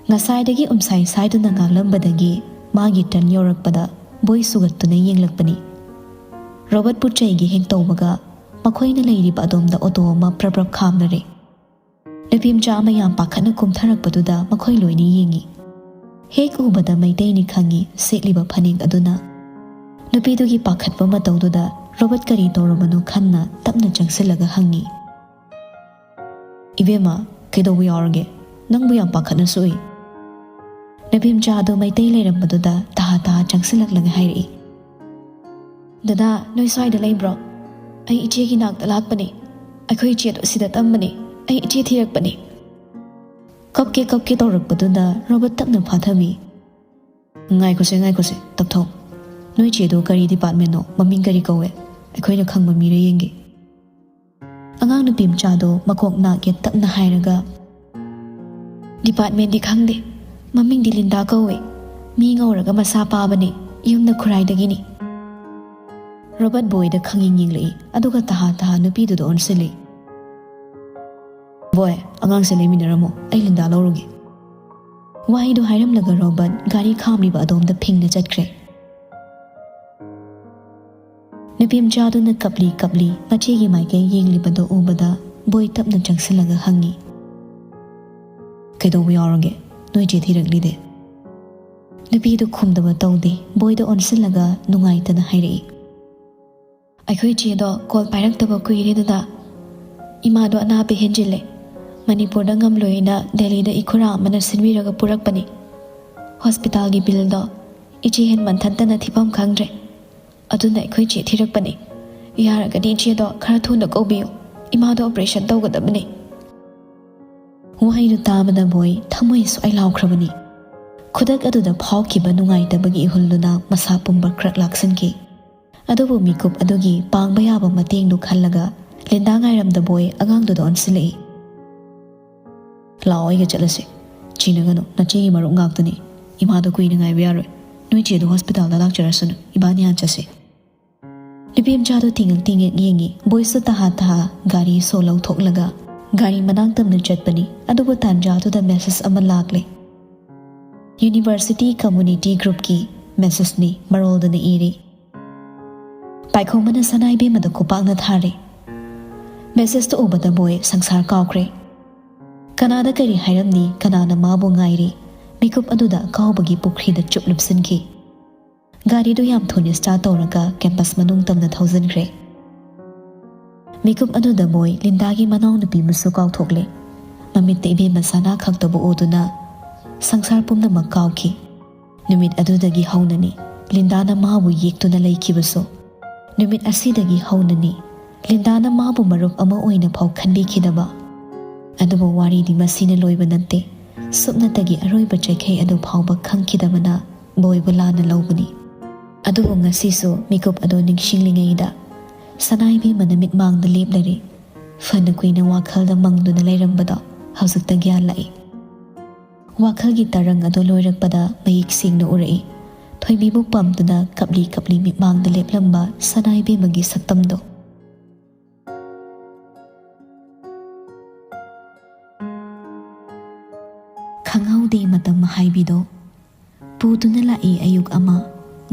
ꯉꯁꯥꯏꯗꯒꯤ ꯎꯝꯁꯥꯏ ꯁꯥꯏꯗꯨꯅ ꯉꯥꯡꯂꯝꯕꯗꯒꯤ ꯃꯥꯒꯤ ꯇꯔꯟ ꯌꯧꯔꯛꯄꯗ ꯕꯣꯏ ꯁꯨꯒꯠꯇꯨꯅ ꯌꯦꯡꯂꯛꯄꯅꯤ꯫ ꯔꯣꯕꯔꯠꯄꯨ ꯆꯩꯒꯦ ꯍꯦꯛ ꯇꯧꯕꯒ ꯃꯈꯣꯏꯅ ꯂꯩꯔꯤꯕ ꯑꯗꯣꯝꯗ ꯑꯣꯇꯣ ꯑꯃ ꯄ꯭ꯔꯞ ꯄ꯭ꯔꯞ ꯈꯥꯝꯅꯔꯦ꯫ ꯅꯨꯄꯤꯃꯆꯥ ꯑꯃ ꯌꯥꯝ ꯄꯥꯈꯠꯅ ꯀꯨꯝꯊꯔꯛꯄꯗꯨꯗ ꯃꯈꯣꯏ ꯂꯣꯏꯅ ꯌꯦꯡꯉꯤ꯫ ꯍꯦꯛ ꯎꯕꯗ ꯃꯩꯇꯩꯅꯤ ꯈꯪꯉꯤ ꯁꯦꯠꯂꯤꯕ ꯐꯅꯦꯛ ꯑꯗꯨꯅ꯫ ꯅꯨꯄꯤꯗꯨꯒꯤ ꯄꯥꯈꯠꯄ ꯃꯇꯧꯗꯨꯗ ꯔꯣꯕꯔꯠ ꯀꯔꯤ ꯇꯧꯔꯕꯅꯣ ꯈꯟꯅ ꯇꯞꯅ ꯆꯪꯁꯤꯜꯂꯒ ꯍꯪꯉꯤ꯫ "ꯏꯕꯦꯝꯃ, ꯀꯩꯗꯧꯕ ꯌꯥꯎꯔꯒꯦ? ꯅꯪꯕꯨ ꯌꯥꯝ ꯄꯥꯈꯠꯅ ꯁꯣꯛꯏ꯫" ꯅꯨꯄꯤꯃꯆꯥ ꯑꯗꯨ ꯃꯩꯇꯩ ꯂꯩꯔꯝꯕꯗꯨꯗ ꯇꯍꯥ ꯇꯍꯥ ꯆꯪꯁꯤꯜꯂꯛꯂꯒ ꯍꯥꯏꯔꯛꯏ꯫ "ꯗꯗꯥ, ꯅꯣꯏ ꯁ꯭ꯋꯥꯏꯗ ꯂꯩꯕ꯭ꯔꯣ? ꯑꯩ ꯏꯆꯦꯒꯤ ꯅꯥꯛꯇ ꯂꯥꯛꯄꯅꯦ꯫ ꯑꯩꯈꯣꯏ ꯏꯆꯦꯗꯣ ꯁꯤꯗ ꯇꯝꯕꯅꯦ꯫ ꯑꯩ ꯏꯆꯦ ꯊꯤꯔꯛꯄꯅꯦ꯫" ꯀꯞꯀꯦ ꯀꯞꯀꯦ ꯇꯧꯔꯛꯄꯗꯨꯗ ꯔꯣꯕꯔꯠ ꯇꯞꯅ ꯐꯥꯊꯕꯤ꯫ "ꯉꯥꯏꯈꯣꯁꯦ, ꯉꯥꯏꯈꯣꯁꯦ, ꯇꯞꯊꯧ꯫ ꯅꯣꯏ ꯆꯦꯗꯣ ꯀꯔꯤ ꯗꯤꯄꯥꯔꯠꯃꯦꯟꯅꯣ? ꯃꯃꯤꯡ ꯀꯔꯤ ꯀꯧꯋꯦ? ꯑꯩꯈꯣꯏꯅ ꯈꯪꯕ ꯃꯤꯔ ꯌꯦꯡꯒꯦ꯫" ꯑꯉꯥꯡ ꯅꯨꯄꯤ ꯃꯆꯥꯗꯣ ꯃꯀꯣꯛ ꯅꯥꯒꯦ ꯇꯞꯅ ꯍꯥꯏꯔꯒ, "ꯗꯤꯄꯥꯔꯠꯃꯦꯟꯗꯤ ꯈꯪꯗꯦ, ꯃꯃꯤꯡꯗꯤ ꯂꯤꯟꯗꯥ ꯀꯧꯋꯦ꯫ ꯃꯤ ꯉꯧꯔꯒ ꯃꯁꯥ ꯄꯥꯕꯅꯦ, ꯌꯨꯝꯅ ꯈꯨꯔꯥꯏꯗꯒꯤꯅꯤ꯫" ꯔꯣꯕꯔꯠ ꯕꯣꯏꯗ ꯈꯪꯌꯦꯡ ꯌꯦꯡꯂꯛꯏ, ꯑꯗꯨꯒ ꯇꯍꯥ ꯇꯍꯥ ꯅꯨꯄꯤꯗꯨꯗ ꯑꯣꯟꯁꯤꯜꯂꯤ꯫ "ꯕꯣꯏ, ꯑꯉꯥꯡꯁꯦ ꯂꯩꯃꯤꯟꯅꯔꯝꯃꯣ, ꯑꯩ ꯂꯤꯟꯗꯥ ꯂꯧꯔꯨꯒꯦ꯫" ꯋꯥꯍꯩꯗꯨ ꯍꯥꯏꯔꯝꯂꯒ ꯔꯣꯕꯔꯠ ꯒꯥꯔꯤ ꯈꯥꯝꯂꯤꯕ ꯑꯗꯣꯝꯗ ꯐꯤꯡꯅ ꯆꯠꯈ꯭ꯔꯦ꯫ ꯅꯨꯄꯤ ꯃꯆꯥꯗꯨꯅ ꯀꯞꯂꯤ ꯀꯞꯂꯤ ꯃꯆꯦꯒꯤ ꯃꯥꯏꯀꯩ ꯌꯦꯡꯂꯤꯕꯗꯨ ꯎꯕꯗ ꯕꯣꯏ ꯇꯞꯅ ꯆꯪꯁꯤꯜꯂꯒ ꯍꯪꯉꯤ, "ꯀꯩꯗꯧꯕ ꯌꯥꯎꯔꯒꯦ? ꯅꯣꯏ ꯆꯦ ꯊꯤꯔꯛꯂꯤꯗꯤ?" ꯅꯨꯄꯤꯗꯨ ꯈꯨꯝꯗꯕ ꯇꯧꯗꯦ, ꯕꯣꯏꯗ ꯑꯣꯟꯁꯤꯜꯂꯒ ꯅꯨꯡꯉꯥꯏꯇꯅ ꯍꯥꯏꯔꯛꯏ, "ꯑꯩꯈꯣꯏ ꯆꯦꯗꯣ ꯀꯣꯜ ꯄꯥꯏꯔꯛꯇꯕ ꯀꯨꯏꯔꯦ ꯗꯗꯥ꯫ ꯏꯃꯥꯗꯣ ꯑꯅꯥꯕ ꯍꯦꯟꯖꯤꯜꯂꯦ꯫ ꯃꯅꯤꯄꯨꯔꯗ ꯉꯝꯂꯣꯏꯅ ꯗꯦꯜꯂꯤꯗ ꯏꯈꯨꯔꯥ ꯑꯃꯅ ꯁꯤꯟꯕꯤꯔꯒ ꯄꯨꯔꯛꯄꯅꯤ꯫ ꯍꯣꯁꯄꯤꯇꯥꯜꯒꯤ ꯕꯤꯜꯗꯣ ꯏꯆꯦ ꯍꯦꯟ ꯃꯟꯊꯟꯇꯅ ꯊꯤꯐꯝ ꯈꯪꯗ꯭ꯔꯦ꯫ ꯑꯗꯨꯅ ꯑꯩꯈꯣꯏ ꯆꯦ ꯊꯤꯔꯛꯄꯅꯤ꯫ ꯌꯥꯔꯒꯗꯤ ꯏꯆꯦꯗꯣ ꯈꯔ ꯊꯨꯅ ꯀꯧꯕꯤꯌꯨ꯫ ꯏꯃꯥꯗꯣ ꯑꯣꯄꯔꯦꯁꯟ ꯇꯧꯒꯗꯕꯅꯤ꯫ ꯋꯥꯍꯩꯗꯨ ꯇꯥꯕꯗ ꯕꯣꯏ ꯊꯃꯣꯏ ꯁ꯭ꯋꯥꯏ ꯂꯥꯎꯈ꯭ꯔꯕꯅꯤ꯫ ꯈꯨꯗꯛ ꯑꯗꯨꯗ ꯐꯥꯎꯈꯤꯕ ꯅꯨꯡꯉꯥꯏꯇꯕꯒꯤ ꯏꯍꯨꯜꯗꯨꯅ ꯃꯁꯥ ꯄꯨꯝꯕ ꯈ꯭ꯔꯛ ꯂꯥꯛꯁꯤꯟꯈꯤ꯫ ꯑꯗꯨꯕꯨ ꯃꯤꯀꯨꯞ ꯑꯗꯨꯒꯤ ꯄꯥꯡꯕ ꯌꯥꯕ ꯃꯇꯦꯡꯗꯨ ꯈꯜꯂꯒ ꯂꯤꯟꯗꯥ ꯉꯥꯏꯔꯝꯗ ꯕꯣꯏ ꯑꯉꯥꯡꯗꯨꯗ ꯑꯣꯟꯁꯤꯜꯂꯛꯏ꯫ "ꯂꯥꯛꯑꯣ, ꯑꯩꯒ ꯆꯠꯂꯁꯤ꯫ ꯆꯤꯡꯅꯒꯅꯨ, ꯅꯆꯦꯒꯤ ꯃꯔꯨꯞ ꯉꯥꯛꯇꯅꯤ꯫ ꯏꯃꯥꯗꯣ ꯀꯨꯏꯅ ꯉꯥꯏꯕ ꯌꯥꯔꯣꯏ꯫ ꯅꯣꯏ ꯆꯦꯗꯣ ꯍꯣꯁꯄꯤꯇꯥꯜꯗ ꯂꯥꯛꯆꯔꯁꯅꯨ, ꯏꯕꯥꯅꯤ ꯍꯥꯟꯅ ꯆꯠꯁꯤ꯫" ꯅꯨꯄꯤ ꯃꯆꯥꯗꯣ ꯇꯤꯡꯉꯛ ꯇꯤꯡꯉꯛ ꯌꯦꯡꯉꯤ꯫ ꯕꯣꯏꯁꯨ ꯇꯍꯥ ꯇꯍꯥ ꯒꯥꯔꯤ ꯁꯣ ꯂꯧꯊꯣꯛꯂꯒ ꯒꯥꯔꯤ ꯃꯅꯥꯛ ꯇꯝꯅ ꯆꯠꯄꯅꯤ꯫ ꯑꯗꯨꯕꯨ ꯇꯥꯟꯖꯥꯗꯨꯗ ꯃꯦꯁꯦꯖ ꯑꯃ ꯂꯥꯛꯂꯦ꯫ University community ꯒ꯭ꯔꯨꯞꯀꯤ ꯃꯦꯁꯦꯖꯅꯤ꯫ ꯃꯔꯣꯜꯗꯨꯅ ꯏꯔꯤ: "ꯄꯥꯏꯈꯣꯝꯕꯅ ꯁꯅꯥ ꯏꯕꯦꯝꯃꯗ ꯈꯨꯄꯥꯛꯅ ꯊꯥꯔꯦ꯫" ꯃꯦꯁꯦꯖꯇꯨ ꯎꯕꯗ ꯕꯣꯏ ꯁꯪꯁꯥꯔ ꯀꯥꯎꯈ꯭ꯔꯦ꯫ ꯀꯅꯥꯗ ꯀꯔꯤ ꯍꯥꯏꯔꯝꯅꯤ? ꯀꯅꯥꯅ ꯃꯥꯕꯨ ꯉꯥꯏꯔꯤ? ꯃꯤꯀꯨꯞ ꯑꯗꯨꯗ ꯑꯀꯥꯎꯕꯒꯤ ꯄꯨꯈ꯭ꯔꯤꯗ ꯆꯨꯞ ꯂꯨꯞꯁꯤꯟꯈꯤ꯫ ꯒꯥꯔꯤꯗꯨ ꯌꯥꯝ ꯊꯨꯅ ꯁ꯭ꯇꯥꯔꯠ ꯇꯧꯔꯒ ꯀꯦꯝꯄꯁ ꯃꯅꯨꯡ ꯇꯝꯅ ꯊꯧꯖꯤꯟꯈ꯭ꯔꯦ꯫ ꯃꯤꯀꯨꯞ ꯑꯗꯨꯗ ꯕꯣꯏ ꯂꯤꯟꯗꯥꯒꯤ ꯃꯅꯥꯎꯅꯨꯄꯤ ꯑꯃꯁꯨ ꯀꯥꯎꯊꯣꯛꯂꯦ꯫ ꯃꯃꯤꯠꯇ ꯏꯕꯦꯝꯃ ꯁꯅꯥ ꯈꯛꯇꯕꯨ ꯎꯗꯨꯅ ꯁꯪꯁꯥꯔ ꯄꯨꯝꯅꯃꯛ ꯀꯥꯎꯈꯤ꯫ ꯅꯨꯃꯤꯠ ꯑꯗꯨꯗꯒꯤ ꯍꯧꯅꯅꯤ ꯂꯤꯟꯗꯥꯅ ꯃꯥꯕꯨ ꯌꯦꯛꯇꯨꯅ ꯂꯩꯈꯤꯕꯁꯨ꯫ ꯅꯨꯃꯤꯠ ꯑꯁꯤꯗꯒꯤ ꯍꯧꯅꯅꯤ ꯂꯤꯟꯗꯥꯅ ꯃꯥꯕꯨ ꯃꯔꯨꯞ ꯑꯃ ꯑꯣꯏꯅ ꯐꯥꯎ ꯈꯟꯕꯤꯈꯤꯗꯕ꯫ ꯑꯗꯨꯕꯨ ꯋꯥꯔꯤꯗꯤ ꯃꯁꯤꯅ ꯂꯣꯏꯕ ꯅꯠꯇꯦ꯫ ꯁꯨꯞꯅꯇꯒꯤ ꯑꯔꯣꯏꯕ ꯆꯩꯈꯩ ꯑꯗꯨ ꯐꯥꯎꯕ ꯈꯪꯈꯤꯗꯕꯅ ꯕꯣꯏꯕꯨ ꯂꯥꯟꯅ ꯂꯧꯕꯅꯤ꯫ ꯑꯗꯨꯕꯨ ꯉꯁꯤꯁꯨ ꯃꯤꯀꯨꯞ ꯑꯗꯨ ꯅꯤꯡꯁꯤꯡꯂꯤꯉꯩꯗ ꯁꯅꯥ ꯏꯕꯦꯝꯃꯅ ꯃꯤꯠꯃꯥꯡꯗ ꯂꯦꯞꯂꯔꯦ꯫ ꯐꯅ ꯀꯨꯏꯅ ꯋꯥꯈꯜꯗ ꯃꯪꯗꯨꯅ ꯂꯩꯔꯝꯕꯗꯣ ꯍꯧꯖꯤꯛꯇ ꯒ꯭ꯌꯥꯟ ꯂꯥꯛꯏ꯫ ꯋꯥꯈꯜꯒꯤ ꯇꯔꯪ ꯑꯗꯨ ꯂꯣꯏꯔꯛꯄꯗ ꯃꯌꯦꯛ ꯁꯦꯡꯅ ꯎꯔꯛꯏ꯫ ꯊꯣꯏꯕꯤꯕꯨ ꯄꯝꯗꯨꯅ ꯀꯞꯂꯤ ꯀꯞꯂꯤ ꯃꯤꯠꯃꯥꯡꯗ ꯂꯦꯞꯂꯝꯕ ꯁꯅꯥ ꯏꯕꯦꯝꯃꯒꯤ ꯁꯛꯇꯝꯗꯣ꯫ ꯈꯪꯍꯧꯗꯦ ꯃꯇꯝ ꯍꯥꯏꯕꯤꯗꯣ꯫ ꯄꯨꯗꯨꯅ ꯂꯥꯛꯏ ꯑꯌꯨꯛ ꯑꯃ,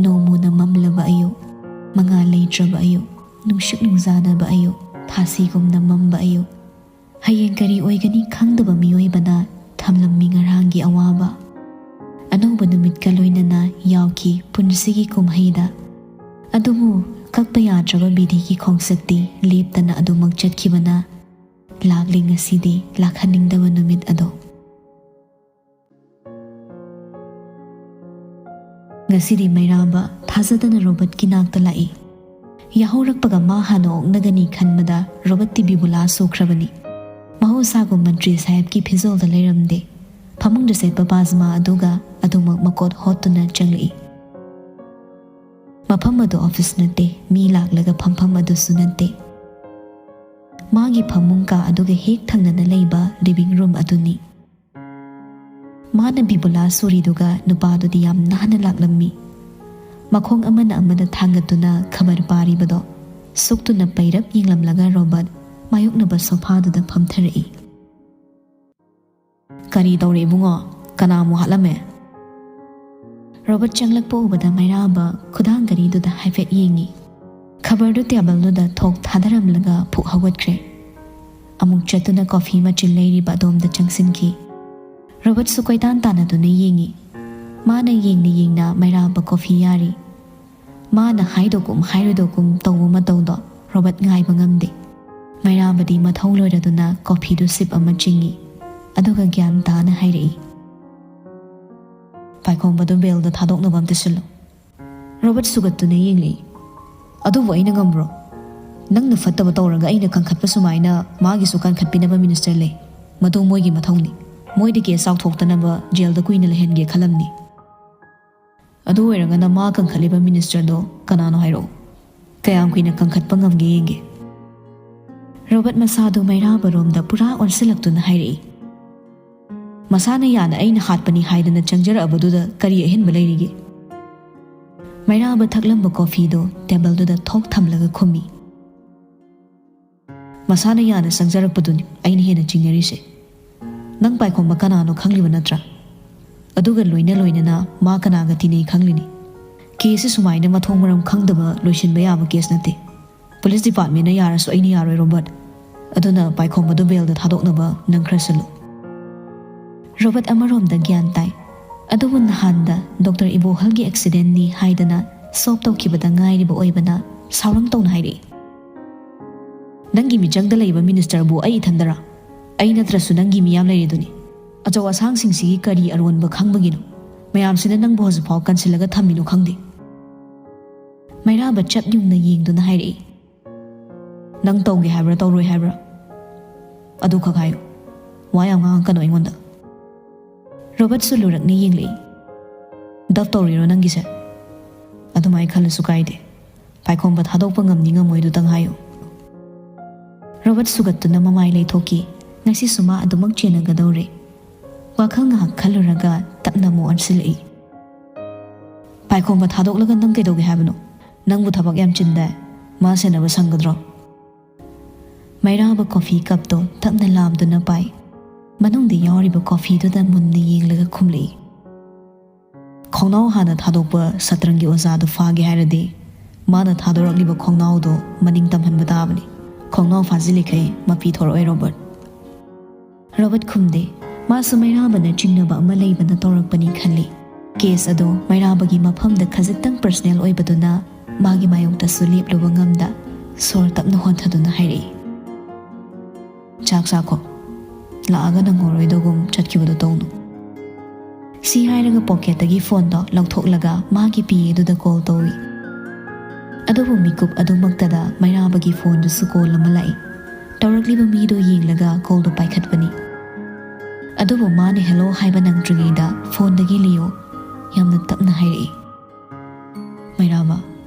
ꯅꯣꯡꯃꯅ ꯃꯝꯂꯕ ꯑꯌꯨꯛ, ꯃꯉꯥꯜ ꯂꯩꯇ꯭ꯔꯕ ꯑꯌꯨꯛ, ꯅꯨꯡꯁꯤꯠ ꯅꯨꯡꯖꯥꯅꯕ ꯑꯌꯨꯛ, ꯊꯥꯁꯤꯒꯨꯝꯅ ꯃꯝꯕ ꯑꯌꯨꯛ꯫ ꯍꯌꯦꯡ ꯀꯔꯤ ꯑꯣꯏꯒꯅꯤ ꯈꯪꯗꯕ ꯃꯤꯑꯣꯏꯕꯅ ꯊꯝꯂꯝꯃꯤ ꯉꯔꯥꯡꯒꯤ ꯑꯋꯥꯕ꯫ ꯑꯅꯧꯕ ꯅꯨꯃꯤꯠꯀ ꯂꯣꯏꯅꯅ ꯌꯥꯎꯈꯤ ꯄꯨꯟꯁꯤꯒꯤ ꯀꯨꯝꯍꯩꯗ꯫ ꯑꯗꯨꯕꯨ ꯀꯛꯄ ꯌꯥꯗ꯭ꯔꯕ ꯕꯤꯙꯤꯒꯤ ꯈꯣꯡꯆꯠꯇꯤ ꯂꯦꯞꯇꯅ ꯑꯗꯨꯃꯛ ꯆꯠꯈꯤꯕꯅ ꯂꯥꯛꯂꯤ ꯉꯁꯤꯗꯤ ꯂꯥꯛꯍꯟꯅꯤꯡꯗꯕ ꯅꯨꯃꯤꯠ ꯑꯗꯣ꯫ ꯉꯁꯤꯗꯤ ꯃꯩꯔꯥꯕ ꯊꯥꯖꯗꯅ ꯔꯣꯕꯔꯠꯀꯤ ꯅꯥꯛꯇ ꯂꯥꯛꯏ꯫ ꯌꯥꯍꯧꯔꯛꯄꯒ ꯃꯥ ꯍꯥꯟꯅ ꯑꯣꯛꯅꯒꯅꯤ ꯈꯟꯕꯗ ꯔꯣꯕꯔꯠꯇꯤ ꯕꯤꯕꯨꯂꯥ ꯁꯨꯈ꯭ꯔꯕꯅꯤ꯫ ꯃꯍꯧꯁꯥꯒꯨꯝ ꯃꯟꯇ꯭ꯔꯤ ꯁꯥꯍꯦꯕꯀꯤ ꯐꯤꯖꯣꯜꯗ ꯂꯩꯔꯝꯗꯦ꯫ ꯐꯃꯨꯡꯗ ꯁꯦꯠꯄ ꯄꯥꯖꯃꯥ ꯑꯗꯨꯒ ꯑꯗꯨꯃꯛ ꯃꯀꯣꯠ ꯍꯣꯠꯇꯨꯅ ꯆꯪꯂꯛꯏ꯫ ꯃꯐꯝ ꯑꯗꯨ ꯑꯣꯐꯤꯁ ꯅꯠꯇꯦ, ꯃꯤ ꯂꯥꯛꯂꯒ ꯐꯝꯐꯝ ꯑꯗꯨꯁꯨ ꯅꯠꯇꯦ꯫ ꯃꯥꯒꯤ ꯐꯃꯨꯡ ꯀꯥ ꯑꯗꯨꯒ ꯍꯦꯛ ꯊꯪꯅꯅ ꯂꯩꯕ ꯂꯤꯚꯤꯡ ꯔꯨꯝ ꯑꯗꯨꯅꯤ꯫ ꯃꯥꯅ ꯕꯤꯕꯨꯂꯥ ꯁꯨꯔꯤꯗꯨꯒ ꯅꯨꯄꯥꯗꯨꯗꯤ ꯌꯥꯝ ꯅꯥꯟꯅ ꯂꯥꯛꯂꯝꯃꯤ꯫ ꯃꯈꯣꯡ ꯑꯃꯅ ꯑꯃꯗ ꯊꯥꯡꯒꯠꯇꯨꯅ ꯈꯕꯔ ꯄꯥꯔꯤꯕꯗꯣ ꯁꯨꯛꯇꯨꯅ ꯄꯩꯔꯞ ꯌꯦꯡꯂꯝꯂꯒ ꯔꯣꯕꯔꯠ ꯃꯥꯌꯣꯛꯅꯕ ꯁꯣꯐꯥꯗꯨꯗ ꯐꯝꯊꯔꯛꯏ꯫ "ꯀꯔꯤ ꯇꯧꯔꯦ ꯏꯕꯨꯡꯉꯣ? ꯀꯅꯥ ꯑꯃꯨꯛ ꯍꯥꯠꯂꯝꯃꯦ?" ꯔꯣꯕꯔꯠ ꯆꯪꯂꯛꯄ ꯎꯕꯗ ꯃꯩꯔꯥꯕ ꯈꯨꯗꯥꯡ ꯒꯥꯔꯤꯗꯨꯗ ꯍꯥꯏꯐꯦꯠ ꯌꯦꯡꯉꯤ꯫ ꯈꯕꯔꯗꯨ ꯇꯦꯕꯜꯗꯨꯗ ꯊꯣꯛ ꯊꯥꯗꯔꯝꯂꯒ ꯐꯨꯛ ꯍꯧꯒꯠꯈ꯭ꯔꯦ꯫ ꯑꯃꯨꯛ ꯆꯠꯇꯨꯅ ꯀꯣꯐꯤ ꯃꯆꯤꯟ ꯂꯩꯔꯤꯕ ꯑꯗꯣꯝꯗ ꯆꯪꯁꯤꯟꯈꯤ꯫ ꯔꯣꯕꯔꯠꯁꯨ ꯀꯣꯏꯇꯥꯟ ꯇꯥꯟꯅꯗꯨꯅ ꯌꯦꯡꯉꯤ꯫ ꯃꯥꯅ ꯌꯦꯡꯅ ꯌꯦꯡꯅ ꯃꯩꯔꯥꯕ ꯀꯣꯐꯤ ꯌꯥꯔꯤ꯫ ꯃꯥꯅ ꯍꯥꯏꯗꯣꯛꯀꯨꯝ ꯍꯥꯏꯔꯣꯏꯗꯣꯛꯀꯨꯝ ꯇꯧꯕ ꯃꯇꯧꯗꯣ ꯔꯣꯕꯔꯠ ꯉꯥꯏꯕ ꯉꯝꯗꯦ꯫ ꯃꯩꯔꯥꯕꯗꯤ ꯃꯊꯧ ꯂꯣꯏꯔꯗꯨꯅ ꯀꯣꯐꯤꯗꯨ ꯁꯤꯞ ꯑꯃ ꯆꯤꯡꯉꯤ꯫ ꯑꯗꯨꯒ ꯒ꯭ꯌꯥꯟ ꯇꯥꯅ ꯍꯥꯏꯔꯛꯏ, "ꯄꯥꯏꯈꯣꯝꯕꯗꯨ ꯕꯦꯜꯗ ꯊꯥꯗꯣꯛꯅꯕ ꯑꯝꯇ ꯁꯤꯜꯂꯨ꯫" ꯔꯣꯕꯔꯠ ꯁꯨꯒꯠꯇꯨꯅ ꯌꯦꯡꯂꯛꯏ꯫ "ꯑꯗꯨꯕꯨ ꯑꯩꯅ ꯉꯝꯕ꯭ꯔꯣ? ꯅꯪꯅ ꯐꯠꯇꯕ ꯇꯧꯔꯒ ꯑꯩꯅ ꯀꯟꯈꯠꯄ ꯁꯨꯃꯥꯏꯅ ꯃꯥꯒꯤꯁꯨ ꯀꯟꯈꯠꯄꯤꯅꯕ ꯃꯤꯅꯤꯁꯇꯔ ꯂꯩ꯫ ꯃꯗꯨ ꯃꯣꯏꯒꯤ ꯃꯊꯧꯅꯤ꯫ ꯃꯣꯏꯗꯤ ꯀꯦꯁ ꯆꯥꯎꯊꯣꯛꯇꯅꯕ ꯖꯦꯜꯗ ꯀꯨꯏꯅ ꯂꯩꯍꯟꯒꯦ ꯈꯜꯂꯝꯅꯤ꯫ ꯑꯗꯨ ꯑꯣꯏꯔꯒꯅ ꯃꯥ ꯀꯟꯈꯠꯂꯤꯕ ꯃꯤꯅꯤꯁꯇꯔꯗꯣ ꯀꯅꯥꯅꯣ ꯍꯥꯏꯔꯛꯑꯣ꯫ ꯀꯌꯥꯝ ꯀꯨꯏꯅ ꯀꯟꯈꯠꯄ ꯉꯝꯒꯦ ꯌꯦꯡꯒꯦ꯫" ꯔꯣꯕꯔꯠ ꯃꯁꯥꯗꯨ ꯃꯩꯔꯥꯕꯔꯣꯝꯗ ꯄꯨꯔꯥ ꯑꯣꯟꯁꯤꯜꯂꯛꯇꯨꯅ ꯍꯥꯏꯔꯛꯏ꯫ "ꯃꯁꯥꯅ ꯌꯥꯅ ꯑꯩꯅ ꯍꯥꯠꯄꯅꯤ ꯍꯥꯏꯗꯅ ꯆꯪꯖꯔꯛꯑꯕꯗꯨꯗ ꯀꯔꯤ ꯑꯍꯦꯟꯕ ꯂꯩꯔꯤꯒꯦ?" ꯃꯩꯔꯥꯕ ꯊꯛꯂꯝꯕ ꯀꯣꯐꯤꯗꯣ ꯇꯦꯕꯜꯗꯨꯗ ꯊꯣꯛ ꯊꯝꯂꯒ ꯈꯨꯝꯃꯤ꯫ "ꯃꯁꯥꯅ ꯌꯥꯅ ꯆꯪꯖꯔꯛꯄꯗꯨꯅꯤ ꯑꯩꯅ ꯍꯦꯟꯅ ꯆꯤꯡꯅꯔꯤꯁꯦ꯫ ꯅꯪ ꯄꯥꯏꯈꯣꯝꯕ ꯀꯅꯥꯅꯣ ꯈꯪꯂꯤꯕ ꯅꯠꯇ꯭ꯔꯥ? ꯑꯗꯨꯒ ꯂꯣꯏꯅ ꯂꯣꯏꯅꯅ ꯃꯥ ꯀꯅꯥꯒ ꯇꯤꯟꯅꯩ ꯈꯪꯂꯤꯅꯤ꯫ ꯀꯦꯁꯁꯤ ꯁꯨꯃꯥꯏꯅ ꯃꯊꯣꯡ ꯃꯔꯝ ꯈꯪꯗꯕ ꯂꯣꯏꯁꯤꯟꯕ ꯌꯥꯕ ꯀꯦꯁ ꯅꯠꯇꯦ꯫ ꯄꯨꯂꯤꯁ ꯗꯤꯄꯥꯔꯠꯃꯦꯟꯅ ꯌꯥꯔꯁꯨ ꯑꯩꯅ ꯌꯥꯔꯣꯏ, ꯔꯣꯕꯔꯠ꯫ ꯑꯗꯨꯅ ꯄꯥꯏꯈꯣꯝꯕꯗꯨ ꯕꯦꯜꯗ ꯊꯥꯗꯣꯛꯅꯕ ꯅꯪ ꯈꯔ ꯁꯤꯜꯂꯨ꯫" ꯔꯣꯕꯔꯠ ꯑꯃꯔꯣꯝꯗ ꯒ꯭ꯌꯥꯟ ꯇꯥꯏ, ꯑꯗꯨꯕꯨ ꯅꯍꯥꯟꯗ ꯗꯣꯛꯇꯔ ꯏꯕꯣꯍꯜꯒꯤ ꯑꯦꯛꯁꯤꯗꯦꯟꯅꯤ ꯍꯥꯏꯗꯅ ꯁꯣꯞ ꯇꯧꯈꯤꯕꯗ ꯉꯥꯏꯔꯤꯕ ꯑꯣꯏꯕꯅ ꯁꯥꯎꯔꯪ ꯇꯧꯅ ꯍꯥꯏꯔꯛꯏ꯫ ꯅꯪꯒꯤ ꯃꯤꯆꯪꯗ ꯂꯩꯕ ꯃꯤꯅꯤꯁꯇꯔꯕꯨ ꯑꯩ ꯏꯊꯟꯗꯔꯥ? ꯑꯩ ꯅꯠꯇ꯭ꯔꯁꯨ ꯅꯪꯒꯤ ꯃꯤꯌꯥꯝ ꯂꯩꯔꯤꯗꯨꯅꯤ꯫ ꯑꯆꯧ ꯑꯁꯥꯡꯁꯤꯡꯁꯤꯒꯤ ꯀꯔꯤ ꯑꯔꯣꯟꯕ ꯈꯪꯕꯒꯤꯅꯣ? ꯃꯌꯥꯝꯁꯤꯅ ꯅꯪꯕꯨ ꯍꯧꯖꯤꯛꯐꯥꯎ ꯀꯟꯁꯤꯜꯂꯒ ꯊꯝꯃꯤꯅꯣ ꯈꯪꯗꯦ꯫ ꯃꯩꯔꯥꯕ ꯆꯞ ꯌꯨꯡꯅ ꯌꯦꯡꯗꯨꯅ ꯍꯥꯏꯔꯛꯏ, "ꯅꯪ ꯇꯧꯒꯦ ꯍꯥꯏꯕ꯭ꯔꯥ, ꯇꯧꯔꯣꯏ ꯍꯥꯏꯕ꯭ꯔꯥ? ꯑꯗꯨꯈꯛ ꯍꯥꯏꯌꯨ꯫ ꯋꯥ ꯌꯥꯝ ꯉꯥꯡꯉꯛꯀꯅꯨ ꯑꯩꯉꯣꯟꯗ꯫" ꯔꯣꯕꯔꯠꯁꯨ ꯂꯨꯔꯛꯅ ꯌꯦꯡꯂꯛꯏ꯫ "ꯗꯞ ꯇꯧꯔꯤꯔꯣ ꯅꯪꯒꯤꯁꯦ? ꯑꯗꯨꯃꯥꯏꯅ ꯈꯜꯂꯁꯨ ꯀꯥꯏꯗꯦ꯫ ꯄꯥꯏꯈꯣꯝꯕ ꯊꯥꯗꯣꯛꯄ ꯉꯝꯅꯤ ꯉꯝꯃꯣꯏꯗꯨꯇꯪ ꯍꯥꯏꯌꯨ꯫" ꯔꯣꯕꯔꯠ ꯁꯨꯒꯠꯇꯨꯅ ꯃꯃꯥꯏ ꯂꯩꯊꯣꯛꯈꯤ꯫ ꯉꯁꯤꯁꯨ ꯃꯥ ꯑꯗꯨꯃꯛ ꯆꯦꯟꯅꯒꯗꯧꯔꯦ꯫ ꯋꯥꯈꯜ ꯉꯥꯏꯍꯥꯛ ꯈꯜꯂꯨꯔꯒ ꯇꯞꯅ ꯑꯃꯨꯛ ꯑꯣꯟꯁꯤꯜꯂꯛꯏ꯫ "ꯄꯥꯏꯈꯣꯝꯕ ꯊꯥꯗꯣꯛꯂꯒ ꯅꯪ ꯀꯩꯗꯧꯒꯦ ꯍꯥꯏꯕꯅꯣ? ꯅꯪꯕꯨ ꯊꯕꯛ ꯌꯥꯝ ꯆꯤꯟꯗꯥꯏ꯫ ꯃꯥ ꯁꯦꯟꯅꯕ ꯁꯪꯒꯗ꯭ꯔꯣ?" ꯃꯩꯔꯥꯕ ꯀꯣꯐꯤ ꯀꯞꯇꯣ ꯇꯞꯅ ꯂꯥꯝꯗꯨꯅ ꯄꯥꯏ꯫ ꯃꯅꯨꯡꯗ ꯌꯥꯎꯔꯤꯕ ꯀꯣꯐꯤꯗꯨꯗ ꯃꯨꯟꯅ ꯌꯦꯡꯂꯒ ꯈꯨꯝꯂꯛꯏ꯫ "ꯈꯣꯡꯅꯥꯎ ꯍꯥꯟꯅ ꯊꯥꯗꯣꯛꯄ ꯁꯇ꯭ꯔꯪꯒꯤ ꯑꯣꯖꯥꯗꯨ ꯐꯥꯒꯦ ꯍꯥꯏꯔꯗꯤ ꯃꯥꯅ ꯊꯥꯗꯣꯔꯛꯂꯤꯕ ꯈꯣꯡꯅꯥꯎꯗꯣ ꯃꯅꯤꯡ ꯇꯝꯍꯟꯕ ꯇꯥꯕꯅꯤ꯫ ꯈꯣꯡꯅꯥꯎ ꯐꯥꯖꯤꯜꯂꯤꯈꯩ ꯃꯄꯤ ꯊꯣꯔꯛꯑꯣꯏ, ꯔꯣꯕꯔꯠ꯫" ꯔꯣꯕꯔꯠ ꯈꯨꯝꯗꯦ꯫ ꯃꯥꯁꯨ ꯃꯩꯔꯥꯕꯅ ꯆꯤꯡꯅꯕ ꯑꯃ ꯂꯩꯕꯅ ꯇꯧꯔꯛꯄꯅꯤ ꯈꯜꯂꯤ꯫ ꯀꯦꯁ ꯑꯗꯣ ꯃꯩꯔꯥꯕꯒꯤ ꯃꯐꯝꯗ ꯈꯖꯤꯛꯇꯪ ꯄꯔꯁꯅꯦꯜ ꯑꯣꯏꯕꯗꯨꯅ ꯃꯥꯒꯤ ꯃꯥꯌꯣꯛꯇꯁꯨ ꯂꯦꯞꯂꯨꯕ ꯉꯝꯗ ꯁꯣꯔ ꯇꯞꯅ ꯍꯣꯟꯊꯗꯨꯅ ꯍꯥꯏꯔꯛꯏ, "ꯆꯥꯛ ꯆꯥꯈꯣ꯫ ꯂꯥꯛꯑꯒ ꯅꯪꯍꯧꯔꯣꯏꯗꯧꯒꯨꯝ ꯆꯠꯈꯤꯕꯗꯣ ꯇꯧꯅꯨ꯫" ꯁꯤ ꯍꯥꯏꯔꯒ ꯄꯣꯀꯦꯠꯇꯒꯤ ꯐꯣꯟꯗꯣ ꯂꯧꯊꯣꯛꯂꯒ ꯃꯥꯒꯤ ꯄꯤ ꯑꯦꯗꯨꯗ ꯀꯣꯜ ꯇꯧꯏ꯫ ꯑꯗꯨꯕꯨ ꯃꯤꯀꯨꯞ ꯑꯗꯨꯃꯛꯇꯗ ꯃꯩꯔꯥꯕꯒꯤ ꯐꯣꯟꯗꯨꯁꯨ ꯀꯣꯜ ꯑꯃ ꯂꯥꯛꯏ꯫ ꯇꯧꯔꯛꯂꯤꯕ ꯃꯤꯗꯨ ꯌꯦꯡꯂꯒ ꯀꯣꯜꯗꯨ ꯄꯥꯏꯈꯠꯄꯅꯤ꯫ ꯑꯗꯨꯕꯨ ꯃꯥꯅ ꯍꯦꯜꯂꯣ ꯍꯥꯏꯕ ꯅꯪꯗ꯭ꯔꯤꯉꯩꯗ ꯐꯣꯟꯗꯒꯤ ꯂꯤꯌꯣ ꯌꯥꯝꯅ ꯇꯞꯅ ꯍꯥꯏꯔꯛꯏ, "ꯃꯩꯔꯥꯕ,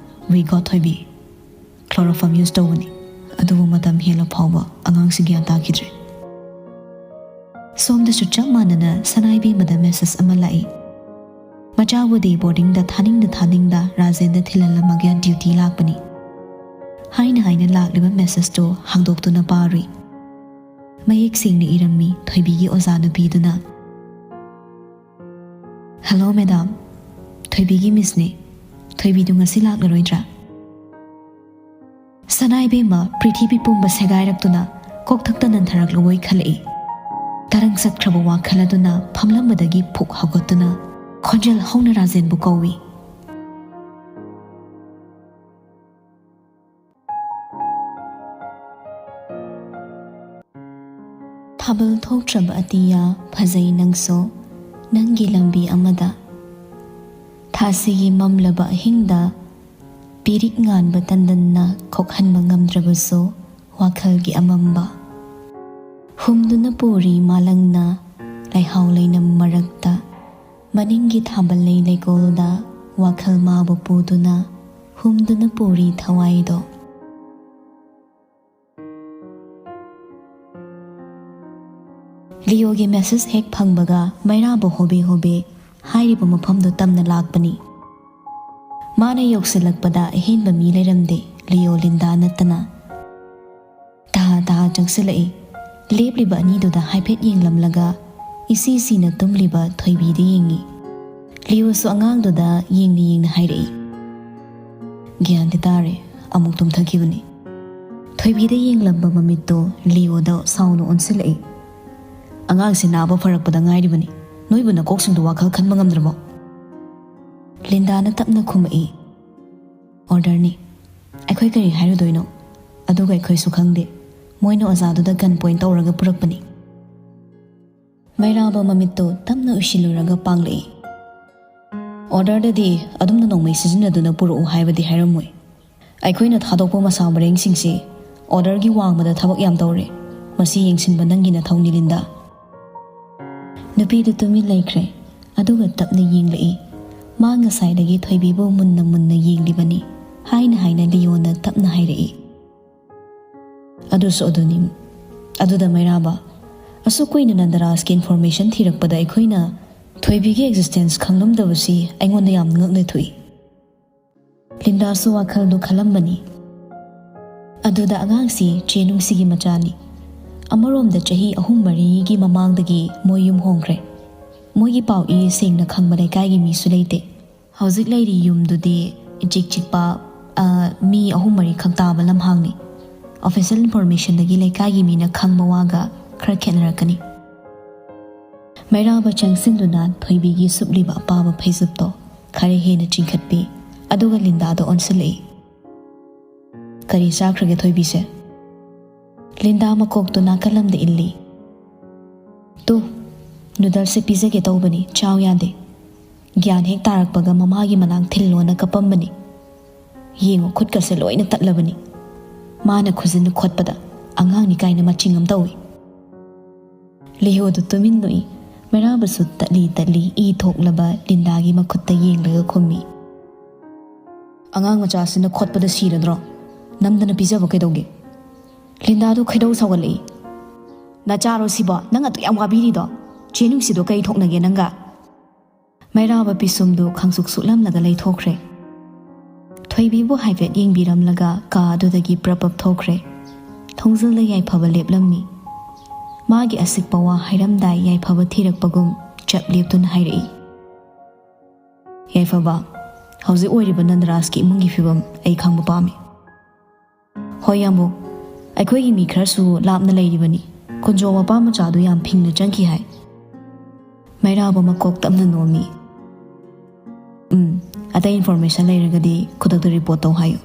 we got ꯊꯣꯏꯕꯤ꯫ ꯀ꯭ꯂꯣꯔꯣꯐꯣꯝ ꯌꯨꯁ ꯇꯧꯕꯅꯤ, ꯑꯗꯨꯕꯨ ꯃꯇꯝ ꯍꯦꯜꯂ ꯐꯥꯎꯕ ꯑꯉꯥꯡꯁꯤ ꯒ꯭ꯌꯥꯟ ꯇꯥꯈꯤꯗ꯭ꯔꯦ꯫" ꯁꯣꯝꯗꯁꯨ ꯆꯞ ꯃꯥꯟꯅꯅ ꯁꯅꯥꯏꯕꯦꯝꯃꯗ ꯃꯦꯁꯦꯖ ꯑꯃ ꯂꯥꯛꯏ꯫ ꯃꯆꯥꯕꯨ ꯗꯦ ꯕꯣꯔꯗꯤꯡꯗ ꯊꯥꯅꯤꯡꯗ ꯊꯥꯅꯤꯡꯗ ꯔꯥꯖꯦꯟꯗ ꯊꯤꯜꯍꯜꯂꯝꯃꯒ ꯗ꯭ꯌꯨꯇꯤ ꯂꯥꯛꯄꯅꯤ꯫ ꯍꯥꯏꯅ ꯍꯥꯏꯅ ꯂꯥꯛꯂꯤꯕ ꯃꯦꯁꯦꯖꯇꯨ ꯍꯥꯡꯗꯣꯛꯇꯨꯅ ꯄꯥꯔꯨꯏ꯫ ꯃꯌꯦꯛ ꯁꯦꯡꯅ ꯏꯔꯝꯃꯤ ꯊꯣꯏꯕꯤꯒꯤ ꯑꯣꯖꯥ ꯅꯨꯄꯤꯗꯨꯅ꯫ "ꯍꯦꯜꯂꯣ ꯃꯦꯗꯥꯝ, ꯊꯣꯏꯕꯤꯒꯤ ꯃꯤꯁꯅꯦ꯫ ꯊꯣꯏꯕꯤꯗꯨ ꯉꯁꯤ ꯂꯥꯛꯂꯔꯣꯏꯗ꯭ꯔꯥ?" ꯁꯅꯥ ꯏꯕꯦꯝꯃ ꯄ꯭ꯔꯤꯊꯤꯕꯤ ꯄꯨꯝꯕ ꯁꯦꯒꯥꯏꯔꯛꯇꯨꯅ ꯀꯣꯛꯊꯛꯇ ꯅꯟꯊꯔꯛꯂꯨꯕꯣꯏ ꯈꯜꯂꯛꯏ꯫ ꯇꯔꯪ ꯆꯠꯈ꯭ꯔꯕ ꯋꯥꯈꯜ ꯑꯗꯨꯅ ꯐꯝꯂꯝꯕꯗꯒꯤ ꯐꯨꯛ ꯍꯧꯒꯠꯇꯨꯅ ꯈꯣꯟꯖꯦꯜ ꯍꯧꯅ ꯔꯥꯖꯦꯟꯕꯨ ꯀꯧꯏ꯫ ꯊꯥꯕꯜ ꯊꯣꯛꯇ꯭ꯔꯕ ꯑꯇꯤꯌꯥ, ꯐꯖꯩ ꯅꯪꯁꯨ ꯅꯪꯒꯤ ꯂꯝꯕꯤ ꯑꯃꯗ꯫ ꯊꯥꯁꯤꯒꯤ ꯃꯝꯂꯕ ꯑꯍꯤꯡꯗ ꯄꯤꯔꯤꯛ ꯉꯥꯟꯕ ꯇꯟꯗꯟꯅ ꯀꯣꯛꯍꯟꯕ ꯉꯝꯗ꯭ꯔꯕꯁꯨ ꯋꯥꯈꯜꯒꯤ ꯑꯃꯝꯕ ꯍꯨꯝꯗꯨꯅ ꯄꯨꯔꯤ ꯃꯥꯂꯪꯅ ꯂꯩꯍꯥꯎ ꯂꯩꯅꯝ ꯃꯔꯛꯇ꯫ ꯃꯅꯤꯡꯒꯤ ꯊꯥꯕꯜ ꯂꯩ ꯂꯩꯀꯣꯜꯗ ꯋꯥꯈꯜ ꯃꯥꯕꯨ ꯄꯨꯗꯨꯅ ꯍꯨꯝꯗꯨꯅ ꯄꯨꯔꯤ ꯊꯋꯥꯏꯗꯣ꯫ ꯂꯤꯌꯣꯒꯤ ꯃꯦꯁꯦꯖ ꯍꯦꯛ ꯐꯪꯕꯒ ꯃꯩꯔꯥꯕ ꯍꯣꯕꯦ ꯍꯣꯕꯦ ꯍꯥꯏꯔꯤꯕ ꯃꯐꯝꯗꯨ ꯇꯝꯅ ꯂꯥꯛꯄꯅꯤ꯫ ꯃꯥꯅ ꯌꯧꯁꯤꯜꯂꯛꯄꯗ ꯑꯍꯦꯟꯕ ꯃꯤ ꯂꯩꯔꯝꯗꯦ꯫ ꯂꯤꯌꯣ ꯂꯤꯟꯗꯥ ꯅꯠꯇꯅ꯫ ꯇꯍꯥ ꯇꯍꯥ ꯆꯪꯁꯤꯜꯂꯛꯏ꯫ ꯂꯦꯞꯂꯤꯕ ꯑꯅꯤꯗꯨꯗ ꯍꯥꯏꯐꯦꯠ ꯌꯦꯡꯂꯝꯂꯒ ꯏꯁꯤ ꯁꯤꯅ ꯇꯨꯝꯂꯤꯕ ꯊꯣꯏꯕꯤꯗ ꯌꯦꯡꯉꯤ꯫ ꯂꯤꯌꯣꯁꯨ ꯑꯉꯥꯡꯗꯨꯗ ꯌꯦꯡꯅ ꯌꯦꯡꯅ ꯍꯥꯏꯔꯛꯏ, "ꯒ꯭ꯌꯥꯟꯗꯤ ꯇꯥꯔꯦ, ꯑꯃꯨꯛ ꯇꯨꯝꯊꯈꯤꯕꯅꯤ꯫" ꯊꯣꯏꯕꯤꯗ ꯌꯦꯡꯂꯝꯕ ꯃꯃꯤꯠꯇꯣ ꯂꯤꯌꯣꯗ ꯁꯥꯎꯅ ꯑꯣꯟꯁꯤꯜꯂꯛꯏ꯫ "ꯑꯉꯥꯡꯁꯦ ꯅꯥꯕ ꯐꯔꯛꯄꯗ ꯉꯥꯏꯔꯤꯕꯅꯤ꯫ ꯅꯣꯏꯕꯨ ꯅꯀꯣꯛꯁꯤꯡꯗꯣ ꯋꯥꯈꯜ ꯈꯟꯕ ꯉꯝꯗ꯭ꯔꯕꯣ?" ꯂꯤꯟꯗꯥꯅ ꯇꯞꯅ ꯈꯨꯝꯃꯛꯏ, "ꯑꯣꯔꯗꯔꯅꯤ꯫ ꯑꯩꯈꯣꯏ ꯀꯔꯤ ꯍꯥꯏꯔꯨꯗꯣꯏꯅꯣ? ꯑꯗꯨꯒ ꯑꯩꯈꯣꯏꯁꯨ ꯈꯪꯗꯦ꯫ ꯃꯣꯏꯅ ꯑꯣꯖꯥꯗꯨꯗ ꯒꯟ ꯄꯣꯏꯟ ꯇꯧꯔꯒ ꯄꯨꯔꯛꯄꯅꯤ꯫" ꯃꯩꯔꯥꯕ ꯃꯃꯤꯠꯇꯣ ꯇꯞꯅ ꯎꯏꯁꯤꯜꯂꯨꯔꯒ ꯄꯥꯡꯂꯛꯏ꯫ "ꯑꯣꯔꯗꯔꯗꯗꯤ ꯑꯗꯨꯝꯅ ꯅꯣꯡꯃꯩ ꯁꯤꯖꯤꯟꯅꯗꯨꯅ ꯄꯨꯔꯛꯎ ꯍꯥꯏꯕꯗꯤ ꯍꯥꯏꯔꯝꯃꯣꯏ꯫ ꯑꯩꯈꯣꯏꯅ ꯊꯥꯗꯣꯛꯄ ꯃꯁꯥ ꯃꯔꯦꯡꯁꯤꯡꯁꯤ ꯑꯣꯔꯗꯔꯒꯤ ꯋꯥꯡꯃꯗ ꯊꯕꯛ ꯌꯥꯝ ꯇꯧꯔꯦ꯫ ꯃꯁꯤ ꯌꯦꯡꯁꯤꯟꯕ ꯅꯪꯒꯤ ꯅꯊꯧꯅꯤ, ꯂꯤꯟꯗꯥ꯫" ꯅꯨꯄꯤꯗꯨ ꯇꯨꯃꯤꯟ ꯂꯩꯈ꯭ꯔꯦ, ꯑꯗꯨꯒ ꯇꯞꯅ ꯌꯦꯡꯂꯛꯏ꯫ ꯃꯥ ꯉꯁꯥꯏꯗꯒꯤ ꯊꯣꯏꯕꯤꯕꯨ ꯃꯨꯟꯅ ꯃꯨꯟꯅ ꯌꯦꯡꯂꯤꯕꯅꯤ꯫ ꯍꯥꯏꯅ ꯍꯥꯏꯅ ꯂꯤꯌꯣꯅ ꯇꯞꯅ ꯍꯥꯏꯔꯛꯏ, "ꯑꯗꯨꯁꯨ ꯑꯗꯨꯅꯤ꯫ ꯑꯗꯨꯗ ꯃꯩꯔꯥꯕ, ꯑꯁꯨꯛ ꯀꯨꯏꯅ ꯅꯟꯗꯔꯥꯖꯀꯤ ꯏꯟꯐꯣꯔꯃꯦꯁꯟ ꯊꯤꯔꯛꯄꯗ ꯑꯩꯈꯣꯏꯅ ꯊꯣꯏꯕꯤꯒꯤ ꯑꯦꯛꯖꯤꯁꯇꯦꯟꯁ ꯈꯪꯂꯝꯗꯕꯁꯤ ꯑꯩꯉꯣꯟꯗ ꯌꯥꯝ ꯉꯛꯅ ꯊꯣꯛꯏ꯫" ꯂꯤꯟꯗꯥꯁꯨ ꯋꯥꯈꯜꯗꯨ ꯈꯜꯂꯝꯕꯅꯤ꯫ ꯑꯗꯨꯗ ꯑꯉꯥꯡꯁꯤ ꯆꯦ ꯅꯨꯡꯁꯤꯒꯤ ꯃꯆꯥꯅꯤ꯫ ꯑꯃꯔꯣꯝꯗ ꯆꯍꯤ ꯑꯍꯨꯝ ꯃꯔꯤꯒꯤ ꯃꯃꯥꯡꯗꯒꯤ ꯃꯣꯏ ꯌꯨꯝ ꯍꯣꯡꯈ꯭ꯔꯦ꯫ ꯃꯣꯏꯒꯤ ꯄꯥꯎ ꯏ ꯁꯦꯡꯅ ꯈꯪꯕ ꯂꯩꯀꯥꯏꯒꯤ ꯃꯤꯁꯨ ꯂꯩꯇꯦ꯫ ꯍꯧꯖꯤꯛ ꯂꯩꯔꯤ ꯌꯨꯝꯗꯨꯗꯤ ꯏꯆꯤꯛ ꯆꯤꯛꯄ, ꯑ, ꯃꯤ ꯑꯍꯨꯝ ꯃꯔꯤꯈꯛ ꯇꯥꯕ ꯂꯝꯍꯥꯡꯅꯤ꯫ ꯑꯣꯐꯤꯁꯤꯌꯦꯜ ꯏꯟꯐꯣꯔꯃꯦꯁꯟꯗꯒꯤ ꯂꯩꯀꯥꯏꯒꯤ ꯃꯤꯅ ꯈꯪꯕ ꯋꯥꯒ ꯈꯔ ꯈꯦꯠꯅꯔꯛꯀꯅꯤ꯫ ꯃꯩꯔꯥꯕ ꯆꯪꯁꯤꯟꯗꯨꯅ ꯊꯣꯏꯕꯤꯒꯤ ꯁꯨꯞꯂꯤꯕ ꯑꯄꯥꯕ ꯐꯩꯖꯨꯞꯇꯣ ꯈꯔ ꯍꯦꯟꯅ ꯆꯤꯡꯈꯠꯄꯤ, ꯑꯗꯨꯒ ꯂꯤꯟꯗꯥꯗ ꯑꯣꯟꯁꯤꯜꯂꯛꯏ꯫ "ꯀꯔꯤ ꯆꯥꯈ꯭ꯔꯒꯦ ꯊꯣꯏꯕꯤꯁꯦ?" ꯂꯤꯟꯗꯥ ꯃꯀꯣꯛꯇꯨ ꯅꯥꯀꯜꯂꯝꯗ ꯏꯜꯂꯤ꯫ ꯅꯨꯗꯜꯁꯁꯦ ꯄꯤꯖꯒꯦ ꯇꯧꯕꯅꯤ, ꯆꯥꯎ ꯌꯥꯗꯦ꯫ ꯒ꯭ꯌꯥꯟ ꯍꯦꯛ ꯇꯥꯔꯛꯄꯒ ꯃꯃꯥꯒꯤ ꯃꯅꯥꯛ ꯊꯤꯜꯂꯣꯅ ꯀꯞꯄꯝꯕꯅꯤ꯫ ꯌꯦꯡꯉꯣ, ꯈꯨꯠꯀꯁꯦ ꯂꯣꯏꯅ ꯇꯠꯂꯕꯅꯤ꯫ ꯃꯥꯅ ꯈꯨꯖꯤꯟꯅ ꯈꯣꯠꯄꯗ ꯑꯉꯥꯡꯅꯤ ꯀꯥꯏꯅ ꯃꯆꯤꯡ ꯑꯃ ꯇꯧꯏ꯫ ꯂꯤꯌꯣꯗꯨ ꯇꯨꯃꯤꯟ ꯅꯣꯛꯏ꯫ ꯃꯩꯔꯥꯕꯁꯨ ꯇꯠꯂꯤ ꯇꯠꯂꯤ ꯏ ꯊꯣꯛꯂꯕ ꯂꯤꯟꯗꯥꯒꯤ ꯃꯈꯨꯠꯇ ꯌꯦꯡꯂꯒ ꯈꯨꯝꯃꯤ꯫ "ꯑꯉꯥꯡ ꯃꯆꯥꯁꯤꯅ ꯈꯣꯠꯄꯗ ꯁꯤꯔꯗ꯭ꯔꯣ? ꯅꯝꯗꯅ ꯄꯤꯖꯕ ꯀꯩꯗꯧꯒꯦ?" ꯂꯤꯟꯗꯥꯗꯨ ꯈꯣꯏꯗꯧ ꯁꯥꯎꯒꯠꯂꯛꯏ꯫ "ꯅꯆꯥꯔꯣ ꯁꯤꯕꯣ? ꯅꯪ ꯑꯗꯨ ꯌꯥꯝ ꯋꯥꯕꯤꯔꯤꯗꯣ? ꯆꯦ ꯅꯨꯡꯁꯤꯗꯣ ꯀꯩ ꯊꯣꯛꯅꯒꯦ ꯅꯪꯒ?" ꯃꯩꯔꯥꯕ ꯄꯤꯁꯨꯝꯗꯨ ꯈꯪꯁꯨꯛ ꯁꯨꯛꯂꯝꯂꯒ ꯂꯩꯊꯣꯛꯈ꯭ꯔꯦ꯫ ꯊꯣꯏꯕꯤꯕꯨ ꯍꯥꯏꯐꯦꯠ ꯌꯦꯡꯕꯤꯔꯝꯂꯒ ꯀꯥ ꯑꯗꯨꯗꯒꯤ ꯄ꯭ꯔꯞ ꯄ꯭ꯔꯞ ꯊꯣꯛꯈ꯭ꯔꯦ꯫ ꯊꯣꯡꯖꯤꯜꯗ ꯌꯥꯏꯐꯕ ꯂꯦꯞꯂꯝꯃꯤ꯫ ꯃꯥꯒꯤ ꯑꯁꯤꯛꯄ ꯋꯥ ꯍꯥꯏꯔꯝꯗꯥꯏ ꯌꯥꯏꯐꯕ ꯊꯤꯔꯛꯄꯒꯨꯝ ꯆꯞ ꯂꯦꯞꯇꯨꯅ ꯍꯥꯏꯔꯛꯏ꯫ "ꯌꯥꯏꯐꯕ, ꯍꯧꯖꯤꯛ ꯑꯣꯏꯔꯤꯕ ꯅꯟꯗꯔꯥꯖꯀꯤ ꯏꯃꯨꯡꯒꯤ ꯐꯤꯕꯝ ꯑꯩ ꯈꯪꯕ ꯄꯥꯝꯃꯤ꯫" "ꯍꯣꯏ ꯌꯥꯝꯕꯨꯡ, ꯑꯩꯈꯣꯏꯒꯤ ꯃꯤ ꯈꯔꯁꯨ ꯂꯥꯞꯅ ꯂꯩꯔꯤꯕꯅꯤ꯫ ꯀꯨꯟꯖꯣ ꯃꯄꯥ ꯃꯆꯥꯗꯨ ꯌꯥꯝ ꯐꯤꯡꯅ ꯆꯪꯈꯤ ꯍꯥꯏ꯫" ꯃꯩꯔꯥꯕ ꯃꯀꯣꯛ ꯇꯞꯅ ꯅꯣꯝꯃꯤ꯫ "ꯎꯝ, ꯑꯇꯩ ꯏꯟꯐꯣꯔꯃꯦꯁꯟ ꯂꯩꯔꯒꯗꯤ ꯈꯨꯗꯛꯇ ꯔꯤꯄꯣꯔꯠ ꯇꯧ ꯍꯥꯏꯌꯨ꯫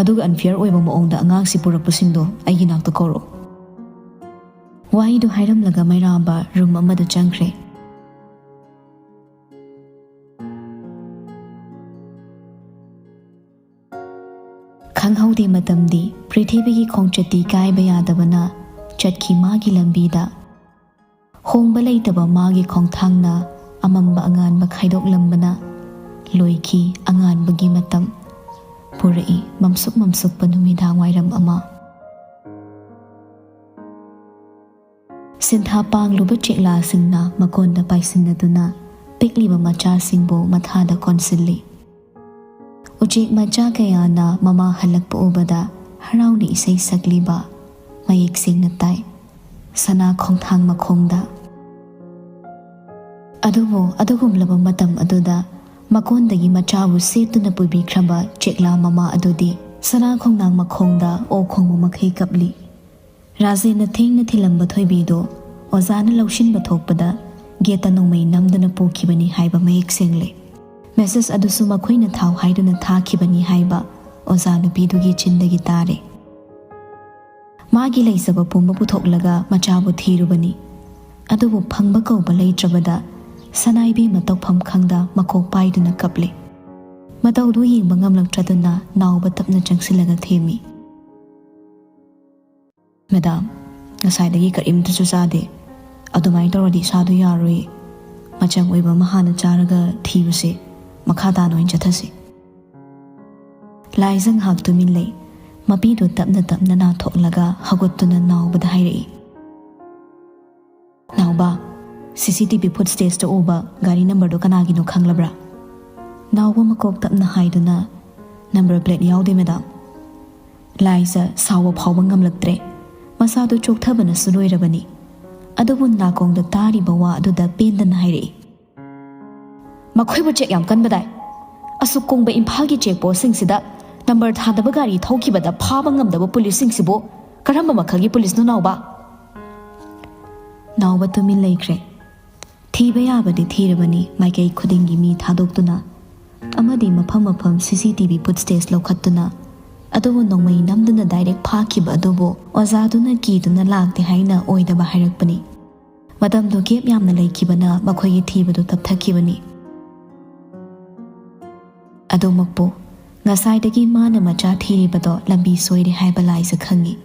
ꯑꯗꯨꯒ ꯑꯟꯐꯤꯌꯔ ꯑꯣꯏꯕ ꯃꯑꯣꯡꯗ ꯑꯉꯥꯡꯁꯤ ꯄꯨꯔꯛꯄꯁꯤꯡꯗꯣ ꯑꯩꯒꯤ ꯅꯥꯛꯇ ꯀꯧꯔꯛꯑꯣ꯫" ꯋꯥꯍꯩꯗꯨ ꯍꯥꯏꯔꯝꯂꯒ ꯃꯩꯔꯥꯕ ꯔꯨꯝ ꯑꯃꯗ ꯆꯪꯈ꯭ꯔꯦ꯫ ꯈꯪꯍꯧꯗꯦ ꯃꯇꯝꯗꯤ꯫ ꯄ꯭ꯔꯤꯊꯤꯕꯤꯒꯤ ꯈꯣꯡꯆꯠꯇꯤ ꯀꯥꯏꯕ ꯌꯥꯗꯕꯅ ꯆꯠꯈꯤ ꯃꯥꯒꯤ ꯂꯝꯕꯤꯗ꯫ ꯍꯣꯡꯕ ꯂꯩꯇꯕ ꯃꯥꯒꯤ ꯈꯣꯡꯊꯥꯡꯅ ꯑꯃꯝꯕ ꯑꯉꯥꯟꯕ ꯈꯥꯏꯗꯣꯛꯂꯝꯕꯅ ꯂꯣꯏꯈꯤ ꯑꯉꯥꯟꯕꯒꯤ ꯃꯇꯝ꯫ ꯄꯨꯔꯛꯏ ꯃꯝꯁꯨꯛ ꯃꯝꯁꯨꯛꯄ ꯅꯨꯃꯤꯗꯥꯡ ꯋꯥꯏꯔꯝ ꯑꯃ꯫ ꯁꯤꯟꯊꯥ ꯄꯥꯡꯂꯨꯕ ꯆꯦꯛꯂꯥꯁꯤꯡꯅ ꯃꯀꯣꯟꯗ ꯄꯥꯏꯁꯤꯟꯅꯗꯨꯅ ꯄꯤꯛꯂꯤꯕ ꯃꯆꯥꯁꯤꯡꯕꯨ ꯃꯊꯥꯗ ꯀꯣꯟꯁꯤꯜꯂꯤ꯫ ꯎꯆꯦꯛ ꯃꯆꯥ ꯀꯌꯥꯅ ꯃꯃꯥ ꯍꯜꯂꯛꯄ ꯎꯕꯗ ꯍꯔꯥꯎꯅ ꯏꯁꯩ ꯁꯛꯂꯤꯕ ꯃꯌꯦꯛ ꯁꯦꯡꯅ ꯇꯥꯏ꯫ ꯁꯅꯥ ꯈꯣꯡꯊꯥꯡ ꯃꯈꯣꯡꯗ꯫ ꯑꯗꯨꯕꯨ ꯑꯗꯨꯒꯨꯝꯂꯕ ꯃꯇꯝ ꯑꯗꯨꯗ ꯃꯀꯣꯟꯗꯒꯤ ꯃꯆꯥꯕꯨ ꯁꯦꯠꯇꯨꯅ ꯄꯨꯕꯤꯈ꯭ꯔꯕ ꯆꯦꯛꯂꯥ ꯃꯃꯥ ꯑꯗꯨꯗꯤ ꯁꯅꯥ ꯈꯣꯡꯅꯥꯡ ꯃꯈꯣꯡꯗ ꯑꯣꯛ ꯈꯣꯡꯕ ꯃꯈꯩ ꯀꯞꯂꯤ꯫ ꯔꯥꯖꯦꯟꯅ ꯊꯦꯡꯅ ꯊꯤꯜꯂꯝꯕ ꯊꯣꯏꯕꯤꯗꯨ ꯑꯣꯖꯥꯅ ꯂꯧꯁꯤꯟꯕ ꯊꯣꯛꯄꯗ ꯒꯦꯠꯇ ꯅꯣꯡꯃꯩ ꯅꯝꯗꯨꯅ ꯄꯨꯈꯤꯕꯅꯤ ꯍꯥꯏꯕ ꯃꯌꯦꯛ ꯁꯦꯡꯂꯦ꯫ ꯃꯦꯁꯦꯖ ꯑꯗꯨꯁꯨ ꯃꯈꯣꯏꯅ ꯊꯥꯎ ꯍꯥꯏꯗꯨꯅ ꯊꯥꯈꯤꯕꯅꯤ ꯍꯥꯏꯕ ꯑꯣꯖꯥ ꯅꯨꯄꯤꯗꯨꯒꯤ ꯆꯤꯟꯗꯒꯤ ꯇꯥꯔꯦ꯫ ꯃꯥꯒꯤ ꯂꯩꯖꯕ ꯄꯨꯝꯕ ꯄꯨꯊꯣꯛꯂꯒ ꯃꯆꯥꯕꯨ ꯊꯤꯔꯨꯕꯅꯤ꯫ ꯑꯗꯨꯕꯨ ꯐꯪꯕ ꯀꯧꯕ ꯂꯩꯇ꯭ꯔꯕꯗ ꯁꯅꯥꯏꯕꯦꯝꯃ ꯇꯧꯐꯝ ꯈꯪꯗ ꯃꯀꯣꯛ ꯄꯥꯏꯗꯨꯅ ꯀꯞꯂꯤ꯫ ꯃꯇꯧꯗꯨ ꯌꯦꯡꯕ ꯉꯝꯂꯛꯇ꯭ꯔꯗꯨꯅ ꯅꯥꯎꯕ ꯇꯞꯅ ꯆꯪꯁꯤꯜꯂꯒ ꯊꯦꯝꯃꯤ꯫ "ꯃꯦꯗꯥꯝ, ꯉꯁꯥꯏꯗꯒꯤ ꯀꯔꯤꯝꯇꯁꯨ ꯆꯥꯗꯦ꯫ ꯑꯗꯨꯃꯥꯏꯅ ꯇꯧꯔꯗꯤ ꯏꯁꯥꯗꯣ ꯌꯥꯔꯣꯏ꯫ ꯃꯆꯪ ꯑꯣꯏꯕ ꯑꯃ ꯍꯥꯟꯅ ꯆꯥꯔꯒ ꯊꯤꯕꯁꯦ ꯃꯈꯥ ꯇꯥꯅ ꯑꯣꯏꯅ ꯆꯠꯊꯁꯤ꯫" ꯂꯥꯏꯖ ꯉꯥꯏꯍꯥꯛ ꯇꯨꯃꯤꯟ ꯂꯩ꯫ ꯃꯄꯤꯗꯨ ꯇꯞꯅ ꯇꯞꯅ ꯅꯥꯊꯣꯛꯂꯒ ꯍꯧꯒꯠꯇꯨꯅ ꯅꯥꯎꯕꯗ ꯍꯥꯏꯔꯛꯏ꯫ "ꯅꯥꯎꯕ, ꯁꯤ ꯁꯤ ꯇꯤ ꯚꯤ ꯐꯨꯠ ꯁ꯭ꯇꯦꯖꯇ ꯎꯕ ꯒꯥꯔꯤ ꯅꯝꯕꯔꯗꯣ ꯀꯅꯥꯒꯤꯅꯣ ꯈꯪꯂꯕ꯭ꯔꯥ?" ꯅꯥꯎꯕ ꯃꯀꯣꯛ ꯇꯞꯅ ꯍꯥꯏꯗꯨꯅ, "ꯅꯝꯕꯔ ꯄ꯭ꯂꯦꯠ ꯌꯥꯎꯗꯦ, ꯃꯦꯗꯥꯝ꯫" ꯂꯥꯏꯖ ꯁꯥꯎꯕ ꯐꯥꯎꯕ ꯉꯝꯂꯛꯇ꯭ꯔꯦ꯫ ꯃꯁꯥꯗꯨ ꯆꯣꯛꯊꯕꯅꯁꯨ ꯂꯣꯏꯔꯕꯅꯤ꯫ ꯑꯗꯨꯕꯨ ꯅꯥꯀꯣꯡꯗ ꯇꯥꯔꯤꯕ ꯋꯥ ꯑꯗꯨꯗ ꯄꯦꯟꯗꯅ ꯍꯥꯏꯔꯛꯏ, "ꯃꯈꯣꯏꯕꯨ ꯆꯦꯛ ꯌꯥꯝ ꯀꯟꯕꯗꯥꯏ꯫ ꯑꯁꯨꯛ ꯀꯨꯡꯕ ꯏꯝꯐꯥꯜꯒꯤ ꯆꯦꯛ ꯄꯣꯁꯁꯤꯡꯁꯤꯗ ꯅꯝꯕꯔ ꯊꯥꯗꯕ ꯒꯥꯔꯤ ꯊꯧꯈꯤꯕꯗ ꯐꯥꯕ ꯉꯝꯗꯕ ꯄꯨꯂꯤꯁꯁꯤꯡꯁꯤꯕꯨ ꯀꯔꯝꯕ ꯃꯈꯜꯒꯤ ꯄꯨꯂꯤꯁꯅꯣ, ꯅꯥꯎꯕ?" ꯅꯥꯎꯕ ꯇꯨꯃꯤꯟ ꯂꯩꯈ꯭ꯔꯦ꯫ ꯊꯤꯕ ꯌꯥꯕꯗꯤ ꯊꯤꯔꯕꯅꯤ, ꯃꯥꯏꯀꯩ ꯈꯨꯗꯤꯡꯒꯤ ꯃꯤ ꯊꯥꯗꯣꯛꯇꯨꯅ ꯑꯃꯗꯤ ꯃꯐꯝ ꯃꯐꯝ ꯁꯤ C T V food stage ꯂꯧꯈꯠꯇꯨꯅ, ꯑꯗꯨꯕꯨ ꯅꯣꯡꯃꯩ ꯅꯝꯗꯨꯅ ꯗꯥꯏꯔꯦꯛ ꯐꯥꯈꯤꯕ ꯑꯗꯨꯕꯨ ꯑꯣꯖꯥꯗꯨꯅ ꯀꯤꯗꯨꯅ ꯂꯥꯛꯇꯦ ꯍꯥꯏꯅ ꯑꯣꯏꯗꯕ ꯍꯥꯏꯔꯛꯄꯅꯤ꯫ ꯃꯇꯝꯗꯨ ꯒꯦꯞ ꯌꯥꯝꯅ ꯂꯩꯈꯤꯕꯅ ꯃꯈꯣꯏꯒꯤ ꯊꯤꯕꯗꯨ ꯇꯞꯊꯈꯤꯕꯅꯤ꯫ ꯑꯗꯨꯃꯛꯄꯨ, ꯉꯁꯥꯏꯗꯒꯤ ꯃꯥꯅ ꯃꯆꯥ ꯊꯤꯔꯤꯕꯗꯣ ꯂꯝꯕꯤ ꯁꯣꯏꯔꯦ ꯍꯥꯏꯕ ꯂꯥꯏꯖ ꯈꯪꯉꯤ꯫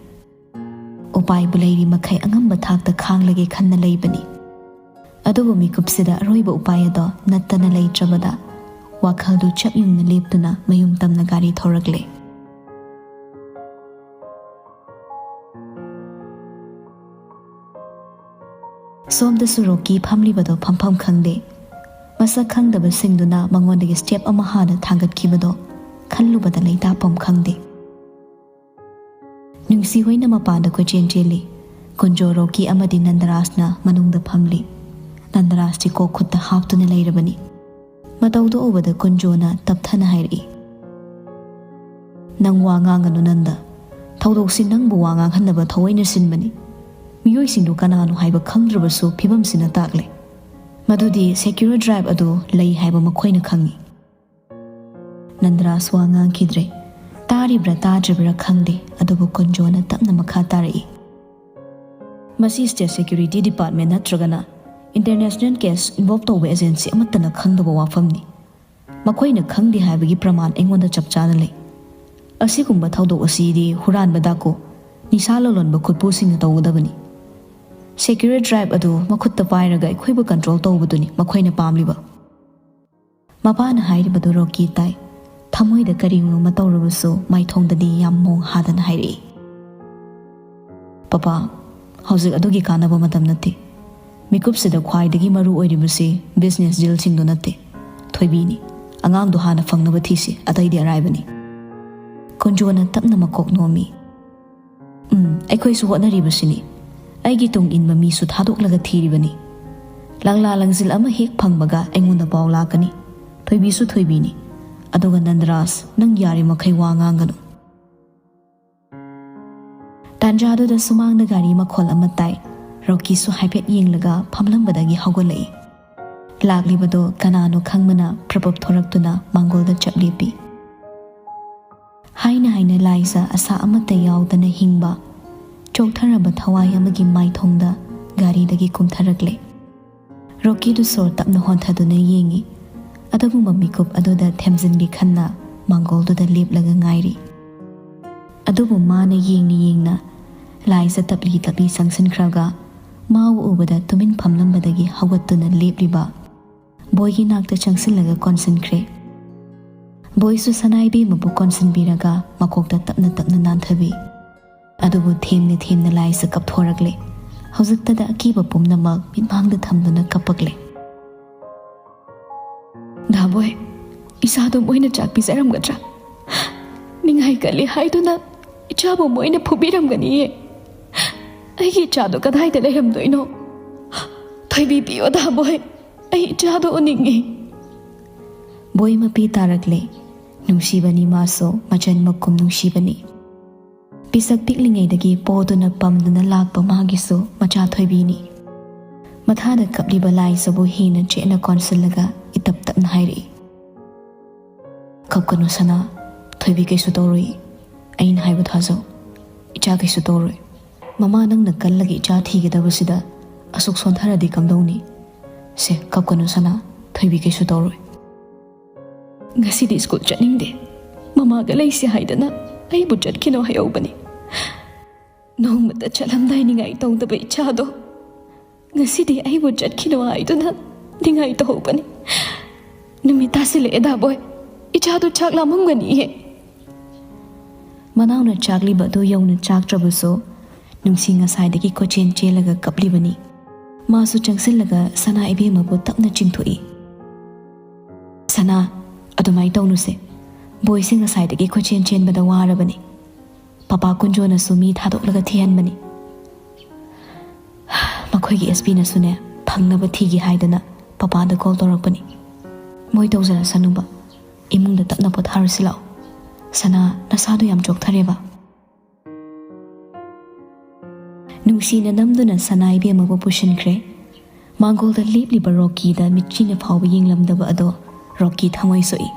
ꯎꯄꯥꯏꯕꯨ ꯂꯩꯔꯤ ꯃꯈꯩ ꯑꯉꯝꯕ ꯊꯥꯛꯇ ꯈꯥꯡꯂꯒꯦ ꯈꯟꯅ ꯂꯩꯕꯅꯤ꯫ ꯑꯗꯨꯕꯨ ꯃꯤꯀꯨꯞꯁꯤꯗ ꯑꯔꯣꯏꯕ ꯎꯄꯥꯏ ꯑꯗꯣ ꯅꯠꯇꯅ ꯂꯩꯇ꯭ꯔꯕꯗ, ꯋꯥꯈꯜꯗꯨ ꯆꯞ ꯌꯨꯡꯅ ꯂꯦꯞꯇꯨꯅ ꯃꯌꯨꯝ ꯇꯝꯅ ꯒꯥꯔꯤ ꯊꯧꯔꯛꯂꯦ꯫ ꯁꯣꯝꯗꯁꯨ ꯔꯣꯀꯤ ꯐꯝꯂꯤꯕꯗꯣ ꯐꯝꯐꯝ ꯈꯪꯗꯦ꯫ ꯃꯁꯛ ꯈꯪꯗꯕꯁꯤꯡꯗꯨꯅ ꯃꯉꯣꯟꯗꯒꯤ ꯁ꯭ꯇꯦꯞ ꯑꯃ ꯍꯥꯟꯅ ꯊꯥꯡꯒꯠꯈꯤꯕꯗꯣ ꯈꯜꯂꯨꯕꯗ ꯂꯩꯇꯥꯐꯝ ꯈꯪꯗꯦ꯫ ꯅꯨꯡꯁꯤ ꯍꯣꯏꯅ ꯃꯄꯥꯟꯗ ꯀꯣꯏꯆꯦꯟ ꯆꯦꯜꯂꯤ꯫ ꯀꯨꯟꯖꯣ, ꯔꯣꯀꯤ ꯑꯃꯗꯤ ꯅꯟꯗꯔꯥꯖꯅ ꯃꯅꯨꯡꯗ ꯐꯝꯂꯤ꯫ ꯅꯟꯗꯔꯥꯖꯇꯤ ꯀꯣꯛ ꯈꯨꯠꯇ ꯍꯥꯞꯇꯨꯅ ꯂꯩꯔꯕꯅꯤ꯫ ꯃꯇꯧꯗꯨ ꯎꯕꯗ ꯀꯨꯟꯖꯣꯅ ꯇꯞꯊꯅ ꯍꯥꯏꯔꯛꯏ, "ꯅꯪ ꯋꯥ ꯉꯥꯡꯒꯅꯨ, ꯅꯟꯗ꯫ ꯊꯧꯗꯣꯛꯁꯤ ꯅꯪꯕꯨ ꯋꯥ ꯉꯥꯡꯍꯟꯅꯕ ꯊꯑꯣꯏꯅ ꯁꯤꯟꯕꯅꯤ꯫ ꯃꯤꯑꯣꯏꯁꯤꯡꯗꯨ ꯀꯅꯥꯅꯣ ꯍꯥꯏꯕ ꯈꯪꯗ꯭ꯔꯕꯁꯨ ꯐꯤꯕꯝꯁꯤꯅ ꯇꯥꯛꯂꯦ꯫ ꯃꯗꯨꯗꯤ ꯁꯦꯀ꯭ꯌꯨꯔ ꯗ꯭ꯔꯥꯏꯚ ꯑꯗꯨ ꯂꯩ ꯍꯥꯏꯕ ꯃꯈꯣꯏꯅ ꯈꯪꯏ꯫" ꯅꯟꯗꯔꯥꯖ ꯋꯥ ꯉꯥꯡꯈꯤꯗ꯭ꯔꯦ꯫ ꯇꯥꯔꯤꯕ꯭ꯔꯥ ꯇꯥꯗ꯭ꯔꯤꯕ꯭ꯔꯥ ꯈꯪꯗꯦ, ꯑꯗꯨꯕꯨ ꯀꯨꯟꯖꯣꯅ ꯇꯞꯅ ꯃꯈꯥ ꯇꯥꯔꯛꯏ, ꯃꯁꯤ state security department ꯅꯠꯇ꯭ꯔꯒꯅ international case involve ꯇꯧꯕ agency ꯑꯃꯠꯇꯅ ꯈꯪꯗꯕ ꯋꯥꯐꯝꯅꯤ꯫ ꯃꯈꯣꯏꯅ ꯈꯪꯗꯦ ꯍꯥꯏꯕꯒꯤ ꯄ꯭ꯔꯃꯥꯟ ꯑꯩꯉꯣꯟꯗ ꯆꯞ ꯆꯥꯅ ꯂꯩ꯫ ꯑꯁꯤꯒꯨꯝꯕ ꯊꯧꯗꯣꯛ ꯑꯁꯤꯗꯤ ꯍꯨꯔꯥꯟꯕ ꯗꯥꯀꯨ, ꯅꯤꯁꯥ ꯂꯂꯣꯟꯕ ꯈꯨꯠꯄꯨꯁꯤꯡꯅ ꯇꯧꯒꯗꯕꯅꯤ꯫ Secret drive ꯑꯗꯨ ꯃꯈꯨꯠꯇ ꯄꯥꯏꯔꯒ ꯑꯩꯈꯣꯏꯕꯨ control ꯇꯧꯕꯗꯨꯅꯤ ꯃꯈꯣꯏꯅ ꯄꯥꯝꯂꯤꯕ꯫ ꯃꯄꯥꯅ ꯍꯥꯏꯔꯤꯕꯗꯨ ꯔꯣꯀꯤ ꯇꯥꯏ꯫ ꯊꯃꯣꯏꯗ ꯀꯔꯤꯒꯨꯝꯕ ꯑꯃ ꯇꯧꯔꯕꯁꯨ ꯃꯥꯏꯊꯣꯡꯗꯗꯤ ꯌꯥꯝ ꯃꯣꯡ ꯍꯥꯗꯅ ꯍꯥꯏꯔꯛꯏ, "ꯄꯄꯥ, ꯍꯧꯖꯤꯛ ꯑꯗꯨꯒꯤ ꯀꯥꯟꯅꯕ ꯃꯇꯝ ꯅꯠꯇꯦ꯫ ꯃꯤꯀꯨꯞꯁꯤꯗ ꯈ꯭ꯋꯥꯏꯗꯒꯤ ꯃꯔꯨ ꯑꯣꯏꯔꯤꯕꯁꯤ business dealꯁꯤꯡꯗꯨ ꯅꯠꯇꯦ꯫ ꯊꯣꯏꯕꯤꯅꯤ꯫ ꯑꯉꯥꯡꯗꯨ ꯍꯥꯟꯅ ꯐꯪꯅꯕ ꯊꯤꯁꯤ, ꯑꯇꯩꯗꯤ ꯑꯔꯥꯏꯕꯅꯤ꯫" ꯀꯨꯟꯖꯣꯅ ꯇꯞꯅ ꯃꯀꯣꯛ ꯅꯣꯝꯃꯤ꯫ "ꯎꯝ, ꯑꯩꯈꯣꯏꯁꯨ ꯍꯣꯠꯅꯔꯤꯕꯁꯤꯅꯤ꯫ ꯑꯩꯒꯤ ꯇꯨꯡ ꯏꯟꯕ ꯃꯤꯁꯨ ꯊꯥꯗꯣꯛꯂꯒ ꯊꯤꯔꯤꯕꯅꯤ꯫ ꯂꯪꯂꯥ ꯂꯪꯖꯤꯜ ꯑꯃ ꯍꯦꯛ ꯐꯪꯕꯒ ꯑꯩꯉꯣꯟꯗ ꯄꯥꯎ ꯂꯥꯛꯀꯅꯤ꯫ ꯊꯣꯏꯕꯤꯁꯨ ꯊꯣꯏꯕꯤꯅꯤ꯫ ꯑꯗꯨꯒ ꯅꯟꯗꯔꯥꯖ, ꯅꯪ ꯌꯥꯔꯤꯃꯈꯩ ꯋꯥ ꯉꯥꯡꯒꯅꯨ꯫" ꯇꯥꯟꯖꯥꯗꯨꯗ ꯁꯨꯃꯥꯡꯗ ꯒꯥꯔꯤ ꯃꯈꯣꯜ ꯑꯃ ꯇꯥꯏ꯫ ꯔꯣꯀꯤꯁꯨ ꯍꯥꯏꯐꯦꯠ ꯌꯦꯡꯂꯒ ꯐꯝꯂꯝꯕꯗꯒꯤ ꯍꯧꯒꯠꯂꯛꯏ꯫ ꯂꯥꯛꯂꯤꯕꯗꯣ ꯀꯅꯥꯅꯣ ꯈꯪꯕꯅ ꯄ꯭ꯔꯄꯞ ꯊꯣꯔꯛꯇꯨꯅ ꯃꯥꯡꯒꯣꯜꯗ ꯆꯞ ꯂꯦꯞꯄꯤ꯫ ꯍꯥꯏꯅ ꯍꯥꯏꯅ ꯂꯥꯏꯖ ꯑꯁꯥ ꯑꯃꯠꯇ ꯌꯥꯎꯗꯅ ꯍꯤꯡꯕ, ꯆꯣꯛꯊꯔꯕ ꯊꯋꯥꯏ ꯑꯃꯒꯤ ꯃꯥꯏꯊꯣꯡꯗ ꯒꯥꯔꯤꯗꯒꯤ ꯀꯨꯝꯊꯔꯛꯂꯦ꯫ ꯔꯣꯀꯤꯗꯨ ꯁꯣꯔ ꯇꯞꯅ ꯍꯣꯟꯊꯗꯨꯅ ꯌꯦꯡꯉꯤ꯫ ꯑꯗꯨꯒꯨꯝꯕ ꯃꯤꯀꯨꯞ ꯑꯗꯨꯗ ꯊꯦꯝꯖꯤꯟꯒꯦ ꯈꯟꯅ ꯃꯥꯡꯒꯣꯜꯗꯨꯗ ꯂꯦꯞꯂꯒ ꯉꯥꯏꯔꯤ꯫ ꯑꯗꯨꯕꯨ ꯃꯥꯅ ꯌꯦꯡꯅ ꯌꯦꯡꯅ ꯂꯥꯏꯖ ꯇꯞꯂꯤ ꯇꯞꯂꯤ ꯆꯪꯁꯤꯟꯈ꯭ꯔꯒ ꯃꯥꯕꯨ ꯎꯕꯗ ꯇꯨꯃꯤꯟ ꯐꯝꯂꯝꯕꯗꯒꯤ ꯍꯧꯒꯠꯇꯨꯅ ꯂꯦꯞꯂꯤꯕ ꯕꯣꯏꯒꯤ ꯅꯥꯛꯇ ꯆꯪꯁꯤꯜꯂꯒ ꯀꯣꯟꯁꯤꯟꯈ꯭ꯔꯦ꯫ ꯕꯣꯏꯁꯨ ꯁꯅꯥꯏꯕꯦꯝꯃꯕꯨ ꯀꯣꯟꯁꯤꯟꯕꯤꯔꯒ ꯃꯀꯣꯛꯇ ꯇꯞꯅ ꯇꯞꯅ ꯅꯥꯟꯊꯕꯤ꯫ ꯑꯗꯨꯕꯨ ꯊꯦꯝꯅ ꯊꯦꯝꯅ ꯂꯥꯏꯖ ꯀꯞꯊꯣꯔꯛꯂꯦ꯫ ꯍꯧꯖꯤꯛꯇꯗ ꯑꯀꯤꯕ ꯄꯨꯝꯅꯃꯛ ꯃꯤꯠꯃꯥꯡꯗ ꯊꯝꯗꯨꯅ ꯀꯞꯄꯛꯂꯦ꯫ "ꯗꯥꯕꯣꯏ, ꯏꯆꯥꯗꯣ ꯃꯣꯏꯅ ꯆꯥꯛ ꯄꯤꯖꯔꯝꯒꯗ꯭ꯔꯥ? ꯅꯤꯡꯉꯥꯏ ꯀꯜꯂꯤ ꯍꯥꯏꯗꯨꯅ ꯏꯆꯥꯕꯨ ꯃꯣꯏꯅ ꯐꯨꯕꯤꯔꯝꯒꯅꯤꯌꯦ꯫ ꯑꯩꯒꯤ ꯏꯆꯥꯗꯣ ꯀꯗꯥꯏꯗ ꯂꯩꯔꯝꯗꯣꯏꯅꯣ? ꯊꯣꯏꯕꯤ ꯄꯤꯌꯣ ꯗꯥꯕꯣꯏ, ꯑꯩ ꯏꯆꯥꯗꯣ ꯎꯅꯤꯡꯉꯤ꯫" ꯕꯣꯏ ꯃꯄꯤ ꯇꯥꯔꯛꯂꯦ꯫ ꯅꯨꯡꯁꯤꯕꯅꯤ ꯃꯥꯁꯨ ꯃꯆꯟꯃꯛꯀꯨꯝ ꯅꯨꯡꯁꯤꯕꯅꯤ꯫ ꯄꯤꯁꯛ ꯄꯤꯛꯂꯤꯉꯩꯗꯒꯤ ꯄꯣꯗꯨꯅ ꯄꯝꯗꯨꯅ ꯂꯥꯛꯄ ꯃꯥꯒꯤꯁꯨ ꯃꯆꯥ ꯊꯣꯏꯕꯤꯅꯤ꯫ ꯃꯊꯥꯗ ꯀꯞꯂꯤꯕ ꯂꯥꯏꯖꯕꯨ ꯍꯦꯟꯅ ꯆꯦꯠꯅ ꯀꯣꯟꯁꯤꯜꯂꯒ ꯏꯇꯞ ꯇꯞꯅ ꯍꯥꯏꯔꯛꯏ, "ꯀꯞꯀꯅꯨ ꯁꯅꯥ, ꯊꯣꯏꯕꯤ ꯀꯩꯁꯨ ꯇꯧꯔꯣꯏ꯫ ꯑꯩꯅ ꯍꯥꯏꯕ ꯊꯥꯖꯧ, ꯏꯆꯥ ꯀꯩꯁꯨ ꯇꯧꯔꯣꯏ꯫ "ꯃꯃꯥ, ꯅꯪꯅ ꯀꯜꯂꯒ ꯏꯆꯥ ꯊꯤꯒꯗꯕꯁꯤꯗ ꯑꯁꯨꯛ ꯁꯣꯟꯊꯔꯗꯤ ꯀꯝꯗꯧꯅꯤ? ꯁꯦ, ꯀꯞꯀꯅꯨ ꯁꯅꯥ, ꯊꯣꯏꯕꯤ ꯀꯩꯁꯨ ꯇꯧꯔꯣꯏ꯫ ꯉꯁꯤꯗꯤ ꯁ꯭ꯀꯨꯜ ꯆꯠꯅꯤꯡꯗꯦ꯫ ꯃꯃꯥꯒ ꯂꯩꯁꯤ ꯍꯥꯏꯗꯅ ꯑꯩꯕꯨ ꯆꯠꯈꯤꯅꯣ ꯍꯥꯏꯍꯧꯕꯅꯤ꯫ ꯅꯣꯡꯃꯇ ꯆꯠꯂꯝꯗꯥꯏ ꯅꯤꯡꯉꯥꯏ ꯇꯧꯗꯕ ꯏꯆꯥꯗꯣ ꯉꯁꯤꯗꯤ ꯑꯩꯕꯨ ꯆꯠꯈꯤꯅꯣ ꯍꯥꯏꯗꯨꯅ ꯅꯤꯡꯉꯥꯏ ꯇꯧꯍꯧꯕꯅꯤ꯫ ꯅꯨꯃꯤꯠ ꯇꯥꯁꯤꯜꯂꯛꯑꯦ ꯗꯥꯕꯣꯏ, ꯏꯆꯥꯗꯣ ꯆꯥꯛ ꯂꯥꯝꯃꯝꯒꯅꯤꯌꯦ꯫" ꯃꯅꯥꯎꯅ ꯆꯥꯛꯂꯤꯕ ꯑꯗꯨ ꯌꯧꯅ ꯆꯥꯛꯇ꯭ꯔꯕꯁꯨ, ꯅꯨꯡꯁꯤ ꯉꯁꯥꯏꯗꯒꯤ ꯀꯣꯏꯆꯦꯟ ꯆꯦꯜꯂꯒ ꯀꯞꯂꯤꯕꯅꯤ꯫ ꯃꯥꯁꯨ ꯆꯪꯁꯤꯜꯂꯒ ꯁꯅꯥ ꯏꯕꯦꯝꯃꯕꯨ ꯇꯞꯅ ꯆꯤꯡꯊꯣꯛꯏ꯫ "ꯁꯅꯥ, ꯑꯗꯨꯃꯥꯏꯅ ꯇꯧꯅꯨꯁꯦ꯫ ꯕꯣꯏꯁꯦ ꯉꯁꯥꯏꯗꯒꯤ ꯀꯣꯏꯆꯦꯟ ꯆꯦꯟꯕꯗ ꯋꯥꯔꯕꯅꯤ꯫ ꯄꯄꯥ ꯀꯨꯟꯖꯣꯅꯁꯨ ꯃꯤ ꯊꯥꯗꯣꯛꯂꯒ ꯊꯤꯍꯟꯕꯅꯤ꯫ ꯃꯈꯣꯏꯒꯤ ꯑꯦꯁ ꯄꯤꯅꯁꯨꯅꯦ, ꯐꯪꯅꯕ ꯊꯤꯒꯦ ꯍꯥꯏꯗꯅ ꯄꯄꯥꯗ ꯀꯣꯜ ꯇꯧꯔꯛꯄꯅꯤ꯫ ꯃꯣꯏ ꯇꯧꯖꯔꯁꯅꯨꯕ꯫ ꯏꯃꯨꯡꯗ ꯇꯞꯅ ꯄꯣꯊꯥꯔꯨꯁꯤ ꯂꯥꯛꯑꯣ꯫ ꯁꯅꯥ, ꯅꯁꯥꯗꯣ ꯌꯥꯝ ꯆꯣꯛꯊꯔꯦꯕ꯫" ꯅꯨꯡꯁꯤꯅ ꯅꯝꯗꯨꯅ ꯁꯅꯥ ꯏꯕꯦꯝꯃꯕꯨ ꯄꯨꯁꯤꯟꯈ꯭ꯔꯦ꯫ ꯃꯥꯡꯒꯣꯜꯗ ꯂꯦꯞꯂꯤꯕ ꯔꯣꯀꯤꯗ ꯃꯤꯠꯆꯤꯅ ꯐꯥꯎꯕ ꯌꯦꯡꯂꯝꯗꯕ ꯑꯗꯣ ꯔꯣꯀꯤ ꯊꯃꯣꯏ ꯁꯣꯛꯏ꯫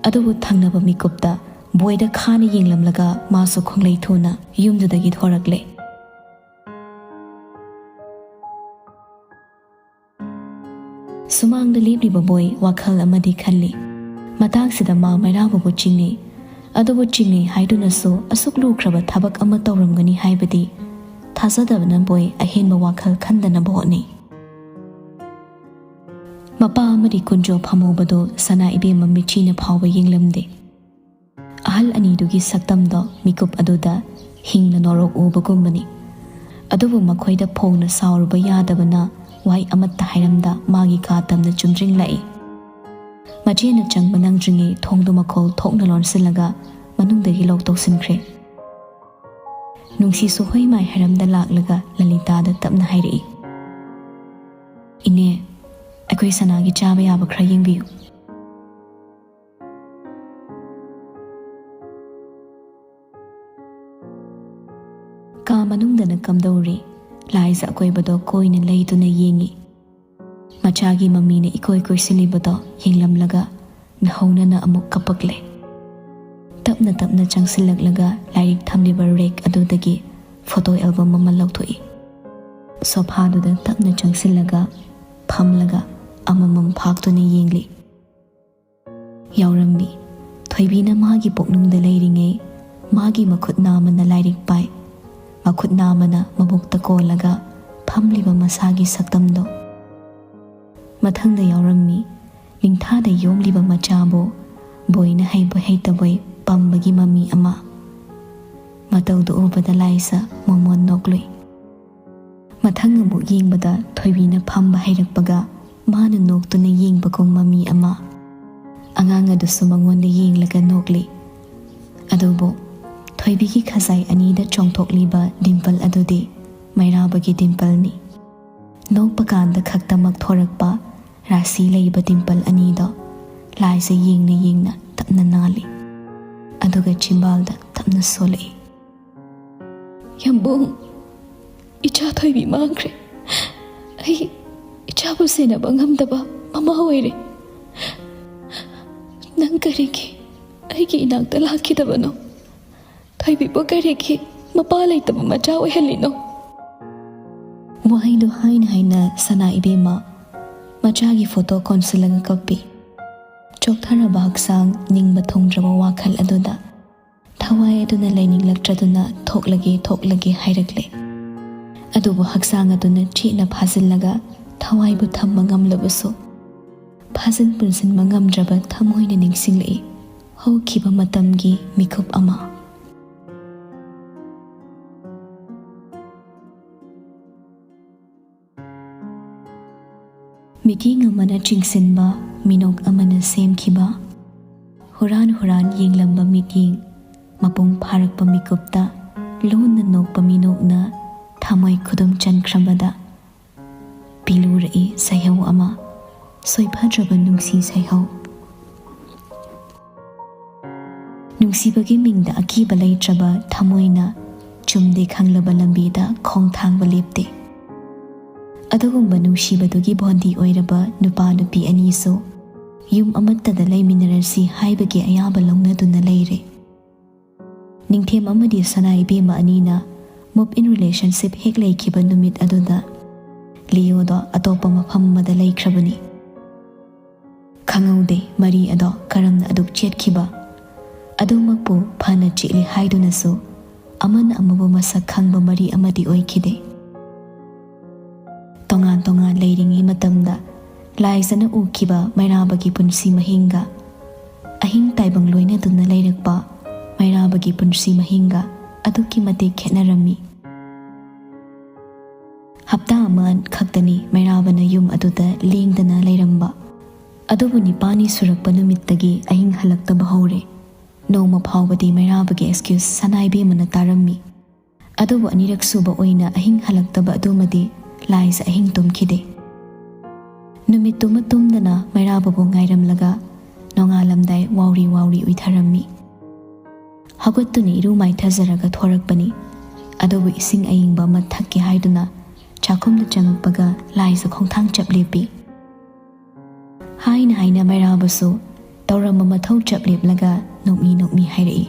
ꯑꯗꯨꯕꯨ ꯊꯪꯅꯕ ꯃꯤꯀꯨꯞꯇ ꯕꯣꯏꯗ ꯈꯥꯅ ꯌꯦꯡꯂꯝꯂꯒ ꯃꯥꯁꯨ ꯈꯣꯡꯂꯩ ꯊꯨꯅ ꯌꯨꯝꯗꯨꯗꯒꯤ ꯊꯣꯔꯛꯂꯦ꯫ ꯁꯨꯃꯥꯡꯗ ꯂꯦꯞꯂꯤꯕ ꯕꯣꯏ ꯋꯥꯈꯜ ꯑꯃꯗꯤ ꯈꯜꯂꯤ꯫ ꯃꯇꯥꯡꯁꯤꯗ ꯃꯥ ꯃꯩꯔꯥꯕꯕꯨ ꯆꯤꯡꯅꯩ꯫ ꯑꯗꯨꯕꯨ ꯆꯤꯡꯅꯩ ꯍꯥꯏꯗꯨꯅꯁꯨ ꯑꯁꯨꯛ ꯂꯨꯈ꯭ꯔꯕ ꯊꯕꯛ ꯑꯃ ꯇꯧꯔꯝꯒꯅꯤ ꯍꯥꯏꯕꯗꯤ ꯊꯥꯖꯗꯕꯅ ꯕꯣꯏ ꯑꯍꯦꯟꯕ ꯋꯥꯈꯜ ꯈꯟꯗꯅꯕ ꯍꯣꯠꯅꯩ꯫ ꯃꯄꯥ ꯑꯃꯗꯤ ꯀꯨꯟꯖꯣ ꯐꯝꯍꯧꯕꯗꯨ ꯁꯅꯥ ꯏꯕꯦꯝꯃ ꯃꯤꯠꯆꯤꯅ ꯐꯥꯎꯕ ꯌꯦꯡꯂꯝꯗꯦ꯫ ꯑꯍꯜ ꯑꯅꯤꯗꯨꯒꯤ ꯁꯛꯇꯝꯗꯣ ꯃꯤꯀꯨꯞ ꯑꯗꯨꯗ ꯍꯤꯡꯅ ꯅꯣꯔꯣꯛ ꯎꯕꯒꯨꯝꯕꯅꯤ꯫ ꯑꯗꯨꯕꯨ ꯃꯈꯣꯏꯗ ꯐꯣꯡꯅ ꯁꯥꯎꯔꯨꯕ ꯌꯥꯗꯕꯅ ꯋꯥꯍꯩ ꯑꯃꯠꯇ ꯍꯥꯏꯔꯝꯗ ꯃꯥꯒꯤ ꯀꯥ ꯇꯝꯅ ꯆꯨꯝꯗ꯭ꯔꯤꯡꯂꯛꯏ꯫ ꯃꯆꯦꯅ ꯆꯪꯕ ꯅꯪꯗ꯭ꯔꯤꯉꯩ ꯊꯣꯡꯗꯨ ꯃꯈꯣꯜ ꯊꯣꯛꯅ ꯂꯣꯟꯁꯤꯜꯂꯒ ꯃꯅꯨꯡꯗꯒꯤ ꯂꯣꯛ ꯇꯧꯁꯤꯟꯈ꯭ꯔꯦ꯫ ꯅꯨꯡꯁꯤꯁꯨ ꯍꯣꯏ ꯃꯥꯏ ꯍꯥꯏꯔꯝꯗ ꯂꯥꯛꯂꯒ ꯂꯂꯤꯇꯥꯗ ꯇꯞꯅ ꯍꯥꯏꯔꯛꯏ, "ꯏꯅꯦ, ꯑꯩꯈꯣꯏ ꯁꯅꯥꯒꯤ ꯆꯥꯕ ꯌꯥꯕ ꯈꯔ ꯌꯦꯡꯕꯤꯌꯨ꯫" ꯀꯥ ꯃꯅꯨꯡꯗꯅ ꯀꯝꯗꯧꯔꯤ? ꯂꯥꯏꯖ ꯑꯀꯣꯏꯕꯗꯣ ꯀꯣꯏꯅ ꯂꯩꯗꯨꯅ ꯌꯦꯡꯉꯤ꯫ ꯃꯆꯥꯒꯤ ꯃꯃꯤꯅ ꯏꯀꯣꯏ ꯀꯣꯏꯁꯤꯜꯂꯤꯕꯗꯣ ꯌꯦꯡꯂꯝꯂꯒ ꯅꯍꯧꯅꯅ ꯑꯃꯨꯛ ꯀꯞꯄꯛꯂꯦ꯫ ꯇꯞꯅ ꯇꯞꯅ ꯆꯪꯁꯤꯜꯂꯛꯂꯒ ꯂꯥꯏꯔꯤꯛ ꯊꯝꯂꯤꯕ ꯔꯦꯛ ꯑꯗꯨꯗꯒꯤ ꯐꯣꯇꯣ ꯑꯦꯜꯕꯝ ꯑꯃ ꯂꯧꯊꯣꯛꯏ꯫ ꯁꯣꯐꯥꯗꯨꯗ ꯇꯞꯅ ꯆꯪꯁꯤꯜꯂꯒ ꯐꯝꯂꯒ ꯑꯃꯃꯝ ꯐꯥꯛꯇꯨꯅ ꯌꯦꯡꯂꯤ꯫ ꯌꯥꯎꯔꯝꯃꯤ꯫ ꯊꯣꯏꯕꯤꯅ ꯃꯥꯒꯤ ꯄꯨꯛꯅꯨꯡꯗ ꯂꯩꯔꯤꯉꯩ ꯃꯥꯒꯤ ꯃꯈꯨꯠ ꯅꯥꯝꯃꯅ ꯂꯥꯏꯔꯤꯛ ꯄꯥꯏ, ꯃꯈꯨꯠ ꯅꯥꯝꯃꯅ ꯃꯕꯨꯛꯇ ꯀꯣꯜꯂꯒ ꯐꯝꯂꯤꯕ ꯃꯁꯥꯒꯤ ꯁꯛꯇꯝꯗꯣ꯫ ꯃꯊꯪꯗ ꯌꯥꯎꯔꯝꯃꯤ ꯅꯤꯡꯊꯥꯗ ꯌꯣꯝꯂꯤꯕ ꯃꯆꯥꯕꯨ ꯕꯣꯏꯅ ꯍꯩꯕꯣꯏ ꯍꯩꯇꯕꯣꯏ ꯄꯝꯕꯒꯤ ꯃꯃꯤ ꯑꯃ꯫ ꯃꯇꯧꯗꯨ ꯎꯕꯗ ꯂꯥꯏꯖ ꯃꯣꯃꯣꯟ ꯅꯣꯛꯂꯨꯏ꯫ ꯃꯊꯪ ꯑꯃꯨꯛ ꯌꯦꯡꯕꯗ ꯊꯣꯏꯕꯤꯅ ꯐꯝꯕ ꯍꯩꯔꯛꯄꯒ ꯃꯥꯅ ꯅꯣꯛꯇꯨꯅ ꯌꯦꯡꯕꯒꯨꯝ ꯃꯃꯤ ꯑꯃ꯫ ꯑꯉꯥꯡ ꯑꯗꯨꯁꯨ ꯃꯉꯣꯟꯗ ꯌꯦꯡꯂꯒ ꯅꯣꯛꯂꯤ꯫ ꯑꯗꯨꯕꯨ ꯊꯣꯏꯕꯤꯒꯤ ꯈꯖꯥꯏ ꯑꯅꯤꯗ ꯆꯣꯡꯊꯣꯛꯂꯤꯕ ꯗꯤꯝꯄꯜ ꯑꯗꯨꯗꯤ ꯃꯩꯔꯥꯕꯒꯤ ꯗꯤꯝꯄꯜꯅꯤ꯫ ꯅꯣꯛꯄ ꯀꯥꯟꯗ ꯈꯛꯇꯃꯛ ꯊꯣꯔꯛꯄ ꯔꯥꯁꯤ ꯂꯩꯕ ꯗꯤꯝꯄꯜ ꯑꯅꯤꯗꯣ ꯂꯥꯏꯖ ꯌꯦꯡꯅ ꯌꯦꯡꯅ ꯇꯞꯅ ꯅꯥꯜꯂꯤ꯫ ꯑꯗꯨꯒ ꯆꯤꯝꯕꯥꯜꯗ ꯇꯞꯅ ꯁꯣꯜꯂꯛꯏ꯫ "ꯌꯥꯝꯕꯨꯡ, ꯏꯆꯥ ꯊꯣꯏꯕꯤ ꯃꯥꯡꯈ꯭ꯔꯦ꯫ ꯑꯩ ꯏꯆꯥꯕꯨ ꯁꯦꯟꯅꯕ ꯉꯝꯗꯕ ꯃꯃꯥ ꯑꯣꯏꯔꯦ꯫ ꯅꯪ ꯀꯔꯤꯒꯤ ꯑꯩꯒꯤ ꯏꯅꯥꯛꯇ ꯂꯥꯛꯈꯤꯗꯕꯅꯣ? ꯊꯣꯏꯕꯤꯕꯨ ꯀꯔꯤꯒꯤ ꯃꯄꯥ ꯂꯩꯇꯕ ꯃꯆꯥ ꯑꯣꯏꯍꯜꯂꯤꯅꯣ?" ꯋꯥꯍꯩꯗꯨ ꯍꯥꯏꯅ ꯍꯥꯏꯅ ꯁꯅꯥ ꯏꯕꯦꯝꯃ ꯃꯆꯥꯒꯤ ꯐꯣꯇꯣ ꯀꯣꯟꯁꯤꯜꯂꯒ ꯀꯞꯄꯤ꯫ ꯆꯣꯛꯊꯔꯕ ꯍꯛꯆꯥꯡ, ꯅꯤꯡꯕ ꯊꯨꯡꯗ꯭ꯔꯕ ꯋꯥꯈꯜ ꯑꯗꯨꯗ ꯊꯋꯥꯏ ꯑꯗꯨꯅ ꯂꯩꯅꯤꯡꯂꯛꯇ꯭ꯔꯗꯨꯅ ꯊꯣꯛꯂꯒꯦ, ꯊꯣꯛꯂꯒꯦ ꯍꯥꯏꯔꯛꯂꯦ꯫ ꯑꯗꯨꯕꯨ ꯍꯛꯆꯥꯡ ꯑꯗꯨꯅ ꯆꯦꯠꯅ ꯐꯥꯖꯤꯜꯂꯒ ꯊꯋꯥꯏꯕꯨ ꯊꯝꯕ ꯉꯝꯂꯕꯁꯨ, ꯐꯥꯖꯤꯟ ꯄꯨꯟꯁꯤꯟꯕ ꯉꯝꯗ꯭ꯔꯕ ꯊꯃꯣꯏꯅ ꯅꯤꯡꯁꯤꯡꯂꯛꯏ ꯍꯧꯈꯤꯕ ꯃꯇꯝꯒꯤ ꯃꯤꯀꯨꯞ ꯑꯃ꯫ ꯃꯤꯠꯌꯦꯡ ꯑꯃꯅ ꯆꯤꯡꯁꯤꯟꯕ, ꯃꯤꯅꯣꯛ ꯑꯃꯅ ꯁꯦꯝꯈꯤꯕ꯫ ꯍꯨꯔꯥꯟ ꯍꯨꯔꯥꯟ ꯌꯦꯡꯂꯝꯕ ꯃꯤꯠꯌꯦꯡ, ꯃꯄꯨꯡ ꯐꯥꯔꯛꯄ ꯃꯤꯀꯨꯞꯇ ꯂꯣꯟꯅ ꯅꯣꯛꯄ ꯃꯤꯅꯣꯛꯅ ꯊꯃꯣꯏ ꯈꯨꯗꯨꯝ ꯆꯟꯈ꯭ꯔꯕꯗ ꯄꯤꯂꯨꯔꯛꯏ ꯁꯩꯍꯧ ꯑꯃ, ꯁꯣꯏꯐꯗ꯭ꯔꯕ ꯅꯨꯡꯁꯤ ꯁꯩꯍꯧ꯫ ꯅꯨꯡꯁꯤꯕꯒꯤ ꯃꯤꯡꯗ ꯑꯀꯤꯕ ꯂꯩꯇ꯭ꯔꯕ ꯊꯃꯣꯏꯅ ꯆꯨꯝꯗꯦ ꯈꯪꯂꯕ ꯂꯝꯕꯤꯗ ꯈꯣꯡꯊꯥꯡꯕ ꯂꯦꯞꯇꯦ꯫ ꯑꯗꯨꯒꯨꯝꯕ ꯅꯨꯡꯁꯤꯕꯗꯨꯒꯤ ꯕꯣꯟꯗꯤ ꯑꯣꯏꯔꯕ ꯅꯨꯄꯥ ꯅꯨꯄꯤ ꯑꯅꯤꯁꯨ ꯌꯨꯝ ꯑꯃꯠꯇꯗ ꯂꯩꯃꯤꯟꯅꯔꯁꯤ ꯍꯥꯏꯕꯒꯤ ꯑꯌꯥꯕ ꯂꯧꯅꯗꯨꯅ ꯂꯩꯔꯦ꯫ ꯅꯤꯡꯊꯦꯝ ꯑꯃꯗꯤ ꯁꯅꯥ ꯏꯕꯦꯝꯃ ꯑꯅꯤꯅ Move in relationship ꯍꯦꯛ ꯂꯩꯈꯤꯕ ꯅꯨꯃꯤꯠ ꯑꯗꯨꯗ ꯂꯤꯌꯣꯗꯣ ꯑꯇꯣꯞꯄ ꯃꯐꯝ ꯑꯃꯗ ꯂꯩꯈ꯭ꯔꯕꯅꯤ꯫ ꯈꯪꯍꯧꯗꯦ ꯃꯔꯤ ꯑꯗꯣ ꯀꯔꯝꯅ ꯑꯗꯨꯛ ꯆꯦꯠꯈꯤꯕ꯫ ꯑꯗꯨꯃꯛꯄꯨ ꯐꯅ ꯆꯦꯠꯂꯤ ꯍꯥꯏꯗꯨꯅꯁꯨ ꯑꯃꯅ ꯑꯃꯕꯨ ꯃꯁꯛ ꯈꯪꯕ ꯃꯔꯤ ꯑꯃꯗꯤ ꯑꯣꯏꯈꯤꯗꯦ꯫ ꯇꯣꯉꯥꯟ ꯇꯣꯉꯥꯟ ꯂꯩꯔꯤꯉꯩ ꯃꯇꯝꯗ ꯂꯥꯏꯖꯅ ꯎꯈꯤꯕ ꯃꯩꯔꯥꯕꯒꯤ ꯄꯨꯟꯁꯤ ꯃꯍꯤꯡꯒ ꯑꯍꯤꯡ ꯇꯥꯏꯕꯪ ꯂꯣꯏꯅꯗꯨꯅ ꯂꯩꯔꯛꯄ ꯃꯩꯔꯥꯕꯒꯤ ꯄꯨꯟꯁꯤ ꯃꯍꯤꯡꯒ ꯑꯗꯨꯛꯀꯤ ꯃꯇꯤꯛ ꯈꯦꯠꯅꯔꯝꯃꯤ꯫ ꯍꯞꯇꯥ ꯑꯃ ꯈꯛꯇꯅꯤ ꯃꯩꯔꯥꯕꯅ ꯌꯨꯝ ꯑꯗꯨꯗ ꯂꯦꯡꯗꯅ ꯂꯩꯔꯝꯕ꯫ ꯑꯗꯨꯕꯨ ꯅꯤꯄꯥꯜꯅꯤ ꯁꯨꯔꯛꯄ ꯅꯨꯃꯤꯠꯇꯒꯤ ꯑꯍꯤꯡ ꯍꯜꯂꯛꯇꯕ ꯍꯧꯔꯦ꯫ ꯅꯣꯡꯃ ꯐꯥꯎꯕꯗꯤ ꯃꯩꯔꯥꯕꯒꯤ excuse ꯁꯅꯥ ꯏꯕꯦꯝꯃꯅ ꯇꯥꯔꯝꯃꯤ꯫ ꯑꯗꯨꯕꯨ ꯑꯅꯤꯔꯛ ꯁꯨꯕ ꯑꯣꯏꯅ ꯑꯍꯤꯡ ꯍꯜꯂꯛꯇꯕ ꯑꯗꯨꯃꯗꯤ ꯂꯥꯏꯖ ꯑꯍꯤꯡ ꯇꯨꯝꯈꯤꯗꯦ꯫ ꯅꯨꯃꯤꯠꯇꯨꯃ ꯇꯨꯝꯗꯅ ꯃꯩꯔꯥꯕꯕꯨ ꯉꯥꯏꯔꯝꯂꯒ ꯅꯣꯡꯉꯥꯜꯂꯝꯗꯥꯏ ꯋꯥꯎꯔꯤ ꯋꯥꯎꯔꯤ ꯎꯏꯊꯔꯝꯃꯤ꯫ ꯍꯧꯒꯠꯇꯨꯅ ꯏꯔꯨ ꯃꯥꯏꯊꯖꯔꯒ ꯊꯣꯔꯛꯄꯅꯤ꯫ ꯑꯗꯨꯕꯨ ꯏꯁꯤꯡ ꯑꯏꯪꯕ ꯑꯃ ꯊꯛꯀꯦ ꯍꯥꯏꯗꯨꯅ ꯆꯥꯛꯈꯨꯝꯗ ꯆꯪꯉꯛꯄꯒ ꯂꯥꯏꯖ ꯈꯣꯡꯊꯥꯡ ꯆꯞ ꯂꯦꯞꯄꯤ꯫ ꯍꯥꯏꯅ ꯍꯥꯏꯅ ꯃꯩꯔꯥꯕꯁꯨ ꯇꯧꯔꯝꯕ ꯃꯊꯧ ꯆꯞ ꯂꯦꯞꯂꯒ ꯅꯣꯛꯃꯤ ꯅꯣꯛꯃꯤ ꯍꯥꯏꯔꯛꯏ,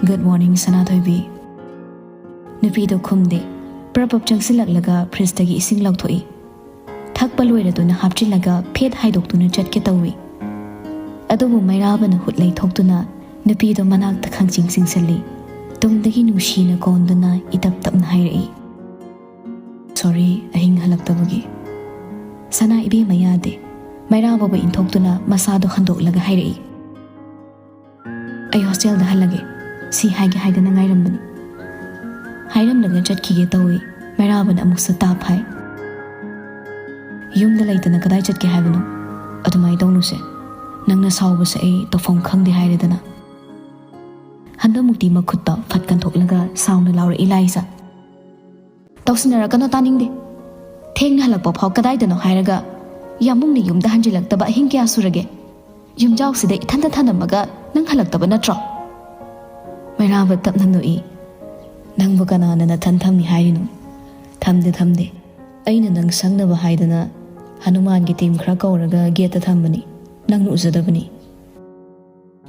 "Good morning, ꯁꯅꯥꯊꯣꯏꯕꯤ꯫" ꯅꯨꯄꯤꯗꯣ ꯈꯨꯝꯗꯦ꯫ ꯄ꯭ꯔꯞ ꯄ꯭ꯔꯞ ꯆꯪꯁꯤꯜꯂꯛꯂꯒ ꯐ꯭ꯔꯤꯖꯇꯒꯤ ꯏꯁꯤꯡ ꯂꯧꯊꯣꯛꯏ꯫ ꯊꯛꯄ ꯂꯣꯏꯔꯗꯨꯅ ꯍꯥꯞꯆꯤꯜꯂꯒ ꯐꯦꯠ ꯍꯥꯏꯗꯣꯛꯇꯨꯅ ꯆꯠꯀꯦ ꯇꯧꯏ꯫ ꯑꯗꯨꯕꯨ ꯃꯩꯔꯥꯕꯅ ꯍꯨꯠ ꯂꯩꯊꯣꯛꯇꯨꯅ ꯅꯨꯄꯤꯗꯣ ꯃꯅꯥꯛꯇ ꯈꯪꯆꯤꯡ ꯆꯤꯡꯁꯤꯜꯂꯤ꯫ ꯇꯨꯡꯗꯒꯤ ꯅꯨꯡꯁꯤꯅ ꯀꯣꯟꯗꯨꯅ ꯏꯇꯞ ꯇꯞꯅ ꯍꯥꯏꯔꯛꯏ, "Sorry, ꯑꯍꯤꯡ ꯍꯜꯂꯛꯇꯕꯒꯤ꯫" ꯁꯅꯥ ꯏꯕꯦꯝꯃ ꯌꯥꯗꯦ꯫ ꯃꯩꯔꯥꯕꯕꯨ ꯏꯟꯊꯣꯛꯇꯨꯅ ꯃꯁꯥꯗꯣ ꯍꯟꯗꯣꯛꯂꯒ ꯍꯥꯏꯔꯛꯏ, "ꯑꯩ ꯍꯣꯁꯇꯦꯜꯗ ꯍꯜꯂꯒꯦ꯫ ꯁꯤ ꯍꯥꯏꯒꯦ ꯍꯥꯏꯗꯅ ꯉꯥꯏꯔꯝꯕꯅꯤ꯫" ꯍꯥꯏꯔꯝꯂꯒ ꯆꯠꯈꯤꯒꯦ ꯇꯧꯏ꯫ ꯃꯩꯔꯥꯕꯅ ꯑꯃꯨꯛꯁꯨ ꯇꯥꯞ ꯍꯥꯏ, "ꯌꯨꯝꯗ ꯂꯩꯇꯅ ꯀꯗꯥꯏ ꯆꯠꯀꯦ ꯍꯥꯏꯕꯅꯣ? ꯑꯗꯨꯃꯥꯏ ꯇꯧꯅꯨꯁꯦ꯫ ꯅꯪꯅ ꯁꯥꯎꯕꯁꯦ ꯑꯩ ꯇꯧꯐꯝ ꯈꯪꯗꯦ ꯍꯥꯏꯔꯦꯗꯅ꯫" ꯍꯟꯗꯛꯃꯨꯛꯇꯤ ꯃꯈꯨꯠꯇꯣ ꯐꯠ ꯀꯟꯊꯣꯛꯂꯒ ꯁꯥꯎꯅ ꯂꯥꯎꯔꯛꯏ ꯂꯥꯏꯖ, "ꯇꯧꯁꯤꯟꯅꯔꯛꯀꯅꯣ, ꯇꯥꯅꯤꯡꯗꯦ꯫ ꯊꯦꯡꯅ ꯍꯜꯂꯛꯄ ꯐꯥꯎ ꯀꯗꯥꯏꯗꯅꯣ ꯍꯥꯏꯔꯒ ꯌꯥꯝꯕꯨꯡꯅ ꯌꯨꯝꯗ ꯍꯟꯖꯤꯜꯂꯛꯇꯕ ꯑꯍꯤꯡ ꯀꯌꯥ ꯁꯨꯔꯒꯦ? ꯌꯨꯝꯖꯥꯎꯁꯤꯗ ꯏꯊꯟꯇ ꯊꯅꯝꯃꯒ ꯅꯪ ꯍꯜꯂꯛꯇꯕ ꯅꯠꯇ꯭ꯔꯣ?" ꯃꯩꯔꯥꯕ ꯇꯞꯅ ꯅꯣꯛꯏ, "ꯅꯪꯕꯨ ꯀꯅꯥꯅ ꯅꯊꯟ ꯊꯝꯃꯤ ꯍꯥꯏꯔꯤꯅꯣ? ꯊꯝꯗꯦ, ꯊꯝꯗꯦ꯫ ꯑꯩꯅ ꯅꯪ ꯁꯪꯅꯕ ꯍꯥꯏꯗꯅ ꯍꯅꯨꯃꯥꯟꯒꯤ ꯇꯤꯝ ꯈꯔ ꯀꯧꯔꯒ ꯒꯦꯠꯇ ꯊꯝꯕꯅꯤ꯫ ꯅꯪꯅ ꯎꯖꯗꯕꯅꯤ꯫"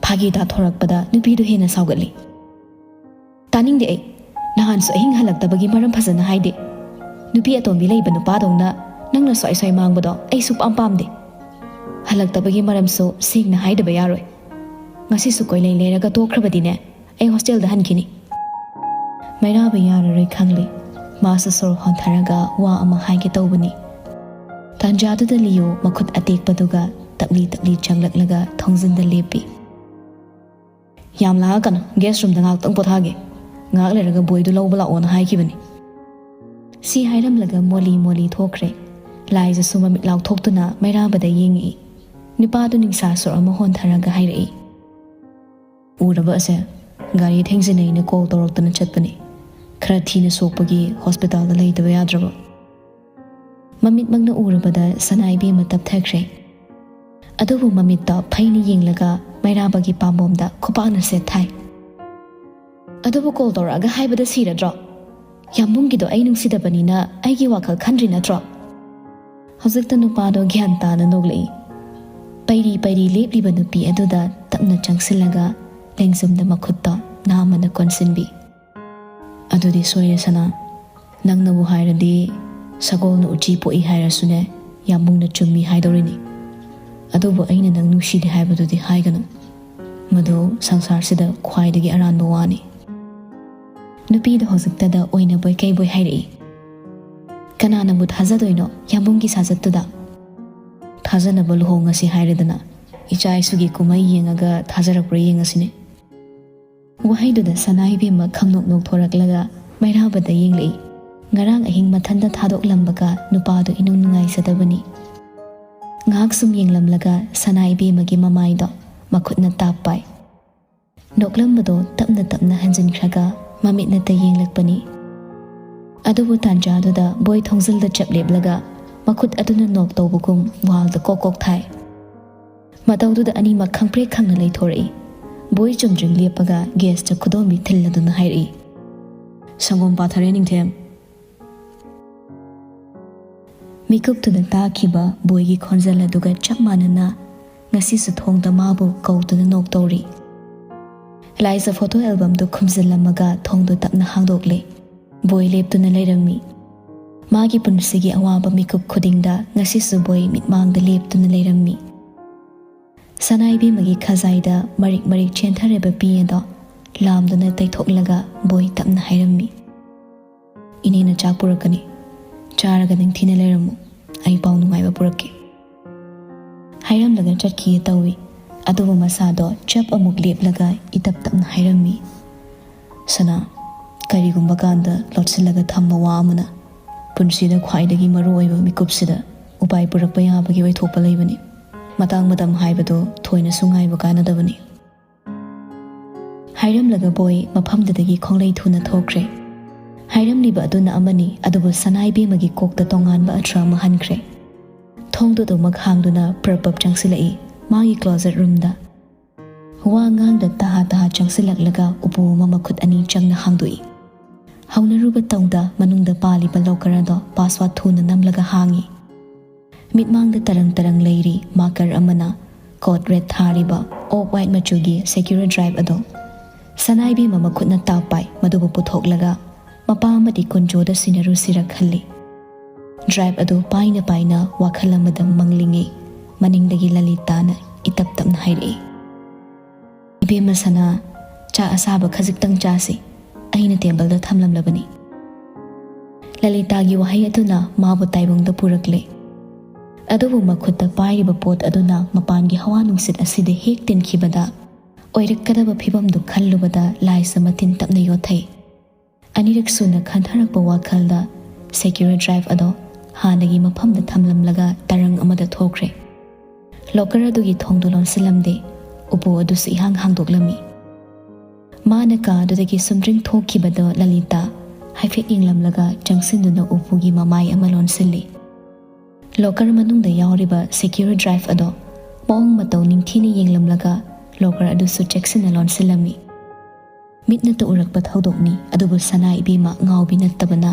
ꯐꯥꯒꯤ ꯇꯥꯊꯣꯔꯛꯄꯗ ꯅꯨꯄꯤꯗꯨ ꯍꯦꯟꯅ ꯁꯥꯎꯒꯠꯂꯤ꯫ "ꯇꯥꯅꯤꯡꯗꯦ ꯑꯩ꯫ ꯅꯍꯥꯟꯁꯨ ꯑꯍꯤꯡ ꯍꯜꯂꯛꯇꯕꯒꯤ ꯃꯔꯝ ꯐꯖꯅ ꯍꯥꯏꯗꯦ꯫ ꯅꯨꯄꯤ ꯑꯇꯣꯝꯕꯤ ꯂꯩꯕ ꯅꯨꯄꯥꯗꯧꯅ ꯅꯪꯅ ꯁ꯭ꯋꯥꯏ ꯁ꯭ꯋꯥꯏ ꯃꯥꯡꯕꯗꯣ ꯑꯩ ꯁꯨꯛꯄꯥꯝ ꯄꯥꯝꯗꯦ꯫ ꯍꯜꯂꯛꯇꯕꯒꯤ ꯃꯔꯝꯁꯨ ꯁꯦꯡꯅ ꯍꯥꯏꯗꯕ ꯌꯥꯔꯣꯏ꯫ ꯉꯁꯤꯁꯨ ꯀꯣꯏꯂꯩ ꯂꯩꯔꯒ ꯇꯣꯛꯈ꯭ꯔꯕꯗꯤꯅꯦ, ꯑꯩ ꯍꯣꯁꯇꯦꯜꯗ ꯍꯟꯈꯤꯅꯤ꯫ ꯃꯩꯔꯥꯕ ꯌꯥꯔꯔꯣꯏ ꯈꯪꯂꯦ꯫ ꯃꯥꯁꯨ ꯁꯣꯔ ꯍꯣꯟꯊꯔꯒ ꯋꯥ ꯑꯃ ꯍꯥꯏꯒꯦ ꯇꯧꯕꯅꯤ꯫ ꯇꯥꯟꯖꯥꯗꯨꯗ ꯂꯤꯌꯣ ꯃꯈꯨꯠ ꯑꯇꯦꯛꯄꯗꯨꯒ ꯇꯞꯂꯤ ꯇꯞꯂꯤ ꯆꯪꯂꯛꯂꯒ ꯊꯣꯡꯖꯤꯟꯗ ꯂꯦꯞꯄꯤ꯫ "ꯌꯥꯝ ꯂꯥꯡꯉꯛꯀꯅꯨ, ꯒꯦꯁ ꯔꯨꯝꯗ ꯉꯥꯏꯍꯥꯛꯇꯪ ꯄꯣꯊꯥꯒꯦ꯫ ꯉꯥꯏꯍꯥꯛ ꯂꯩꯔꯒ ꯕꯣꯏꯗꯨ ꯂꯧꯕ ꯂꯥꯛꯑꯣꯅ ꯍꯥꯏꯈꯤꯕꯅꯤ"꯫ ꯁꯤ ꯍꯥꯏꯔꯝꯂꯒ ꯃꯣꯂꯤ ꯃꯣꯂꯤ ꯊꯣꯛꯈ꯭ꯔꯦ꯫ ꯂꯥꯏꯖꯁꯨ ꯃꯃꯤꯠ ꯂꯥꯎꯊꯣꯛꯇꯨꯅ ꯃꯩꯔꯥꯕꯗ ꯌꯦꯡꯉꯛꯏ꯫ ꯅꯨꯄꯥꯗꯨ ꯅꯤꯡꯁꯥ ꯁꯣꯔ ꯑꯃ ꯍꯣꯟꯊꯔꯒ ꯍꯥꯏꯔꯛꯏ꯫ "ꯎꯔꯕ ꯑꯁꯦ? ꯒꯥꯔꯤ ꯊꯦꯡꯖꯤꯟꯅꯩꯅ ꯀꯣꯜ ꯇꯧꯔꯛꯇꯅ ꯆꯠꯄꯅꯤ꯫ ꯈꯔ ꯊꯤꯅ ꯁꯣꯛꯄꯒꯤ ꯍꯣꯁꯄꯤꯇꯥꯜꯗ ꯂꯩꯇꯕ ꯌꯥꯗ꯭ꯔꯕ"꯫ ꯃꯃꯤꯠꯃꯛꯅ ꯎꯔꯨꯕꯗ ꯁꯅꯥ ꯏꯕꯦꯝꯃ ꯇꯞꯊꯈ꯭ꯔꯦ꯫ ꯑꯗꯨꯕꯨ ꯃꯃꯤꯠꯇ ꯐꯩꯅ ꯌꯦꯡꯂꯒ ꯃꯩꯔꯥꯕꯒꯤ ꯄꯥꯝꯕꯣꯝꯗ ꯈꯨꯄꯥꯛꯅ ꯁꯦꯠ ꯊꯥꯏ꯫ "ꯑꯗꯨꯕꯨ ꯀꯣꯜ ꯇꯧꯔꯛꯑꯒ ꯍꯥꯏꯕꯗ ꯁꯤꯔꯗ꯭ꯔꯣ? ꯌꯥꯝꯕꯨꯡꯒꯤꯗꯣ ꯑꯩ ꯅꯨꯡꯁꯤꯗꯕꯅꯤꯅ ꯑꯩꯒꯤ ꯋꯥꯈꯜ ꯈꯟꯗ꯭ꯔꯤ ꯅꯠꯇ꯭ꯔꯣ?" ꯍꯧꯖꯤꯛꯇ ꯅꯨꯄꯥꯗꯣ ꯒ꯭ꯌꯥꯟ ꯇꯥꯅ ꯅꯣꯛꯂꯛꯏ꯫ ꯄꯩꯔꯤ ꯄꯩꯔꯤ ꯂꯦꯞꯂꯤꯕ ꯅꯨꯄꯤ ꯑꯗꯨꯗ ꯇꯞꯅ ꯆꯪꯁꯤꯜꯂꯒ ꯂꯦꯡꯖꯨꯝꯗ ꯃꯈꯨꯠꯇꯣ ꯅꯥꯝꯃꯅ ꯀꯣꯟꯁꯤꯟꯕꯤ꯫ "ꯑꯗꯨꯗꯤ ꯁꯣꯏꯔꯦ ꯁꯅꯥ꯫ ꯅꯪꯅꯕꯨ ꯍꯥꯏꯔꯗꯤ ꯁꯒꯣꯜꯅ ꯎꯆꯤ ꯄꯣꯛꯏ ꯍꯥꯏꯔꯁꯨꯅꯦ, ꯌꯥꯝꯕꯨꯡꯅ ꯆꯨꯝꯃꯤ ꯍꯥꯏꯗꯧꯔꯤꯅꯤ꯫ ꯑꯗꯨꯕꯨ ꯑꯩꯅ ꯅꯪ ꯅꯨꯡꯁꯤꯗꯦ ꯍꯥꯏꯕꯗꯨꯗꯤ ꯍꯥꯏꯒꯅꯨ꯫ ꯃꯗꯨ ꯁꯪꯁꯥꯔꯁꯤꯗ ꯈ꯭ꯋꯥꯏꯗꯒꯤ ꯑꯔꯥꯟꯕ ꯋꯥꯅꯤ"꯫ ꯅꯨꯄꯤꯗꯣ ꯍꯧꯖꯤꯛꯇꯗ ꯑꯣꯏꯅꯕꯣꯏ ꯀꯩꯕꯣꯏ ꯍꯥꯏꯔꯛꯏ꯫ "ꯀꯅꯥꯅꯕꯨ ꯊꯥꯖꯗꯣꯏꯅꯣ ꯌꯥꯝꯕꯨꯡꯒꯤ ꯁꯥꯖꯠꯇꯨꯗ? ꯊꯥꯖꯅꯕ ꯂꯨꯍꯣꯡꯉꯁꯤ ꯍꯥꯏꯔꯦꯗꯅ꯫ ꯏꯆꯥ ꯏꯁꯨꯒꯤ ꯀꯨꯝꯍꯩ ꯌꯦꯡꯉꯒ ꯊꯥꯖꯔꯛꯄ꯭ꯔꯥ ꯌꯦꯡꯉꯁꯤꯅꯦ"꯫ ꯋꯥꯍꯩꯗꯨꯗ ꯁꯅꯥ ꯏꯕꯦꯝꯃ ꯈꯪꯅꯣꯛ ꯅꯣꯛꯊꯣꯔꯛꯂꯒ ꯃꯩꯔꯥꯕꯗ ꯌꯦꯡꯂꯛꯏ꯫ ꯉꯔꯥꯡ ꯑꯍꯤꯡ ꯃꯊꯟꯇ ꯊꯥꯗꯣꯛꯂꯝꯕꯒ ꯅꯨꯄꯥꯗꯨ ꯏꯅꯨꯡ ꯅꯨꯡꯉꯥꯏꯖꯗꯕꯅꯤ꯫ ꯉꯥꯏꯍꯥꯛ ꯁꯨꯝ ꯌꯦꯡꯂꯝꯂꯒ ꯁꯅꯥ ꯏꯕꯦꯝꯃꯒꯤ ꯃꯃꯥꯏꯗꯣ ꯃꯈꯨꯠꯅ ꯇꯥꯞ ꯄꯥꯏ꯫ ꯅꯣꯛꯂꯝꯕꯗꯣ ꯇꯞꯅ ꯇꯞꯅ ꯍꯟꯖꯤꯟꯈ꯭ꯔꯒ ꯃꯃꯤꯠꯅꯇ ꯌꯦꯡꯂꯛꯄꯅꯤ꯫ ꯑꯗꯨꯕꯨ ꯇꯥꯟꯖꯥꯗꯨꯗ ꯕꯣꯏ ꯊꯣꯡꯖꯤꯜꯗ ꯆꯞ ꯂꯦꯞꯂꯒ ꯃꯈꯨꯠ ꯑꯗꯨꯅ ꯅꯣꯛ ꯇꯧꯕꯒꯨꯝ ꯋꯥꯜꯗ ꯀꯣꯛ ꯀꯣꯛ ꯊꯥꯏ꯫ ꯃꯇꯧꯗꯨꯗ ꯑꯅꯤꯃꯛ ꯈꯪꯄ꯭ꯔꯦꯛ ꯈꯪꯅ ꯂꯩꯊꯣꯔꯛꯏ꯫ ꯕꯣꯏ ꯆꯨꯝꯗ꯭ꯔꯤꯡ ꯂꯦꯞꯄꯒ ꯒꯦꯁꯇ ꯈꯨꯗꯣꯝꯕꯤ ꯊꯤꯜꯂꯗꯨꯅ ꯍꯥꯏꯔꯛꯏ, "ꯁꯪꯒꯣꯝ ꯄꯥꯊꯔꯦ ꯅꯤꯡꯊꯦꯝ"꯫ ꯃꯤꯀꯨꯞꯇꯨꯗ ꯇꯥꯈꯤꯕ ꯕꯣꯏꯒꯤ ꯈꯣꯟꯖꯦꯜ ꯑꯗꯨꯒ ꯆꯞ ꯃꯥꯟꯅꯅ ꯉꯁꯤꯁꯨ ꯊꯣꯡꯗ ꯃꯥꯕꯨ ꯀꯧꯗꯨꯅ ꯅꯣꯛ ꯇꯧꯔꯤ꯫ ꯂꯥꯏꯖ ꯐꯣꯇꯣ ꯑꯦꯜꯕꯝꯗꯨ ꯈꯨꯝꯖꯤꯜꯂꯝꯃꯒ ꯊꯣꯡꯗꯨ ꯇꯞꯅ ꯍꯥꯡꯗꯣꯛꯂꯦ꯫ ꯕꯣꯏ ꯂꯦꯞꯇꯨꯅ ꯂꯩꯔꯝꯃꯤ꯫ ꯃꯥꯒꯤ ꯄꯨꯟꯁꯤꯒꯤ ꯑꯋꯥꯕ ꯃꯤꯀꯨꯞ ꯈꯨꯗꯤꯡꯗ ꯉꯁꯤꯁꯨ ꯕꯣꯏ ꯃꯤꯠꯃꯥꯡꯗ ꯂꯦꯞꯇꯨꯅ ꯂꯩꯔꯝꯃꯤ꯫ ꯁꯅꯥ ꯏꯕꯦꯝꯃꯒꯤ ꯈꯖꯥꯏꯗ ꯃꯔꯤꯛ ꯃꯔꯤꯛ ꯆꯦꯟꯊꯔꯕ ꯄꯤ ꯑꯗꯣ ꯂꯥꯝꯗꯨꯅ ꯇꯩꯊꯣꯛꯂꯒ ꯕꯣꯏ ꯇꯞꯅ ꯍꯥꯏꯔꯝꯃꯤ, "ꯏꯅꯦꯅ ꯆꯥꯛ ꯄꯨꯔꯛꯀꯅꯤ, ꯆꯥꯔꯒ ꯅꯤꯡꯊꯤꯅ ꯂꯩꯔꯝꯃꯨ, ꯑꯩ ꯄꯥꯎ ꯅꯨꯡꯉꯥꯏꯕ ꯄꯨꯔꯛꯀꯦ"꯫ ꯍꯥꯏꯔꯝꯂꯒ ꯆꯠꯈꯤꯌꯦ ꯇꯧꯏ꯫ ꯑꯗꯨꯕꯨ ꯃꯁꯥꯗꯣ ꯆꯞ ꯑꯃꯨꯛ ꯂꯦꯞꯂꯒ ꯏꯇꯞ ꯇꯞꯅ ꯍꯥꯏꯔꯝꯃꯤ, "ꯁꯅꯥ, ꯀꯔꯤꯒꯨꯝꯕ ꯀꯥꯟꯗ ꯂꯣꯠꯁꯤꯜꯂꯒ ꯊꯝꯕ ꯋꯥ ꯑꯃꯅ ꯄꯨꯟꯁꯤꯗ ꯈ꯭ꯋꯥꯏꯗꯒꯤ ꯃꯔꯨ ꯑꯣꯏꯕ ꯃꯤꯀꯨꯞꯁꯤꯗ ꯎꯄꯥꯏ ꯄꯨꯔꯛꯄ ꯌꯥꯕꯒꯤ ꯑꯣꯏꯊꯣꯛꯄ ꯂꯩꯕꯅꯤ꯫ ꯃꯇꯥꯡ ꯃꯇꯝ ꯍꯥꯏꯕꯗꯣ ꯊꯣꯏꯅꯁꯨ ꯉꯥꯏꯕ ꯀꯥꯟꯅꯗꯕꯅꯤ"꯫ ꯍꯥꯏꯔꯝꯂꯒ ꯕꯣꯏ ꯃꯐꯝꯗꯨꯗꯒꯤ ꯈꯣꯡꯂꯩ ꯊꯨꯅ ꯊꯣꯛꯈ꯭ꯔꯦ꯫ ꯍꯥꯏꯔꯝꯂꯤꯕ ꯑꯗꯨꯅ ꯑꯃꯅꯤ, ꯑꯗꯨꯕꯨ ꯁꯅꯥ ꯏꯕꯦꯝꯃꯒꯤ ꯀꯣꯛꯇ ꯇꯣꯉꯥꯟꯕ ꯑꯊ꯭ꯔ ꯑꯃ ꯍꯟꯈ꯭ꯔꯦ꯫ ꯊꯣꯡꯗꯨ ꯑꯗꯨꯃꯛ ꯍꯥꯡꯗꯨꯅ ꯄ꯭ꯔꯞ ꯄ꯭ꯔꯞ ꯆꯪꯁꯤꯜꯂꯛꯏ ꯃꯥꯒꯤ ꯀ꯭ꯂꯣꯖꯦꯠ ꯔꯨꯝꯗ꯫ ꯋꯥ ꯉꯥꯡꯗ ꯇꯍꯥ ꯇꯍꯥ ꯆꯪꯁꯤꯜꯂꯛꯂꯒ ꯎꯄꯨ ꯑꯃ ꯃꯈꯨꯠ ꯑꯅꯤ ꯆꯪꯅ ꯍꯥꯡꯗꯣꯛꯏ꯫ ꯍꯧꯅꯔꯨꯕ ꯇꯧꯗ ꯃꯅꯨꯡꯗ ꯄꯥꯜꯂꯤꯕ ꯂꯣꯀꯔ ꯑꯗꯣ ꯄꯥꯁꯋꯥꯔꯗ ꯊꯨꯅ ꯅꯝꯂꯒ ꯍꯥꯡꯉꯤ꯫ ꯃꯤꯠꯃꯥꯡꯗ ꯇꯔꯪ ꯇꯔꯪ ꯂꯩꯔꯤ ꯃꯥꯀꯔ ꯑꯃꯅ ꯀꯣꯗ ꯔꯦꯗ ꯊꯥꯔꯤꯕ ꯑꯣꯐ ꯋꯥꯏꯠ ꯃꯆꯨꯒꯤ ꯁꯦꯀ꯭ꯌꯨꯔ ꯗ꯭ꯔꯥꯏꯚ ꯑꯗꯣ꯫ ꯁꯅꯥ ꯏꯕꯦꯝꯃ ꯃꯈꯨꯠꯅ ꯇꯥꯞ ꯄꯥꯏ, ꯃꯗꯨꯕꯨ ꯄꯨꯊꯣꯛꯂꯒ ꯃꯄꯥ ꯑꯃꯗꯤ ꯀꯨꯟꯖꯣꯗ ꯁꯤꯟꯅꯔꯨꯁꯤꯔ ꯈꯜꯂꯤ꯫ ꯗ꯭ꯔꯥꯏꯚ ꯑꯗꯨ ꯄꯥꯏꯅ ꯄꯥꯏꯅ ꯋꯥꯈꯜ ꯑꯃꯗ ꯃꯪꯂꯤꯉꯩ ꯃꯅꯤꯡꯗꯒꯤ ꯂꯂꯤꯇꯥꯅ ꯏꯇꯞ ꯇꯞꯅ ꯍꯥꯏꯔꯛꯏ, "ꯏꯕꯦꯝꯃ ꯁꯅꯥ, ꯆꯥꯛ ꯑꯁꯥꯕ ꯈꯖꯤꯛꯇꯪ ꯆꯥꯁꯤ, ꯑꯩꯅ ꯇꯦꯕꯜꯗ ꯊꯝꯂꯝꯂꯕꯅꯤ"꯫ ꯂꯂꯤꯇꯥꯒꯤ ꯋꯥꯍꯩ ꯑꯗꯨꯅ ꯃꯥꯕꯨ ꯇꯥꯏꯕꯪꯗ ꯄꯨꯔꯛꯂꯦ꯫ ꯑꯗꯨꯕꯨ ꯃꯈꯨꯠꯇ ꯄꯥꯏꯔꯤꯕ ꯄꯣꯠ ꯑꯗꯨꯅ ꯃꯄꯥꯟꯒꯤ ꯍꯋꯥ ꯅꯨꯡꯁꯤꯠ ꯑꯁꯤꯗ ꯍꯦꯛ ꯇꯤꯟꯈꯤꯕꯗ ꯑꯣꯏꯔꯛꯀꯗꯕ ꯐꯤꯕꯝꯗꯨ ꯈꯜꯂꯨꯕꯗ ꯂꯥꯏꯖ ꯃꯇꯤꯟ ꯇꯞꯅ ꯌꯣꯠꯊꯩ꯫ ꯑꯅꯤꯔꯛ ꯁꯨꯅ ꯈꯟꯊꯔꯛꯄ ꯋꯥꯈꯜꯗ ꯁꯦꯀ꯭ꯌꯨꯔ ꯗ꯭ꯔꯥꯏꯚ ꯑꯗꯣ ꯍꯥꯟꯅꯒꯤ ꯃꯐꯝꯗ ꯊꯝꯂꯝꯂꯒ ꯇꯔꯪ ꯑꯃꯗ ꯊꯣꯛꯈ꯭ꯔꯦ꯫ ꯂꯣꯀꯔ ꯑꯗꯨꯒꯤ ꯊꯣꯡꯗꯨ ꯂꯣꯟꯁꯤꯜꯂꯝꯗꯦ, ꯎꯄꯨ ꯑꯗꯨꯁꯨ ꯏꯍꯥꯡ ꯍꯥꯡꯗꯣꯛꯂꯝꯃꯤ꯫ ꯃꯥꯅ ꯀꯥ ꯑꯗꯨꯗꯒꯤ ꯁꯨꯝꯗ꯭ꯔꯤꯡ ꯊꯣꯛꯈꯤꯕꯗꯣ ꯂꯂꯤꯇꯥ ꯍꯥꯏꯐꯦꯠ ꯌꯦꯡꯂꯝꯂꯒ ꯆꯪꯁꯤꯟꯗꯨꯅ ꯎꯄꯨꯒꯤ ꯃꯃꯥꯏ ꯑꯃ ꯂꯣꯟꯁꯤꯜꯂꯤ꯫ ꯂꯣꯀꯔ ꯃꯅꯨꯡꯗ ꯌꯥꯎꯔꯤꯕ ꯁꯦꯀ꯭ꯌꯨꯔ ꯗ꯭ꯔꯥꯏꯚ ꯑꯗꯣ ꯃꯑꯣꯡ ꯃꯇꯧ ꯅꯤꯡꯊꯤꯅ ꯌꯦꯡꯂꯝꯂꯒ ꯂꯣꯀꯔ ꯑꯗꯨꯁꯨ ꯆꯦꯛꯁꯤꯟꯅ ꯂꯣꯟꯁꯤꯜꯂꯝꯃꯤ꯫ ꯃꯤꯠꯅꯇ ꯎꯔꯛꯄ ꯊꯧꯗꯣꯛꯅꯤ, ꯑꯗꯨꯕꯨ ꯁꯅꯥ ꯏꯕꯦꯝꯃ ꯉꯥꯎꯕꯤ ꯅꯠꯇꯕꯅ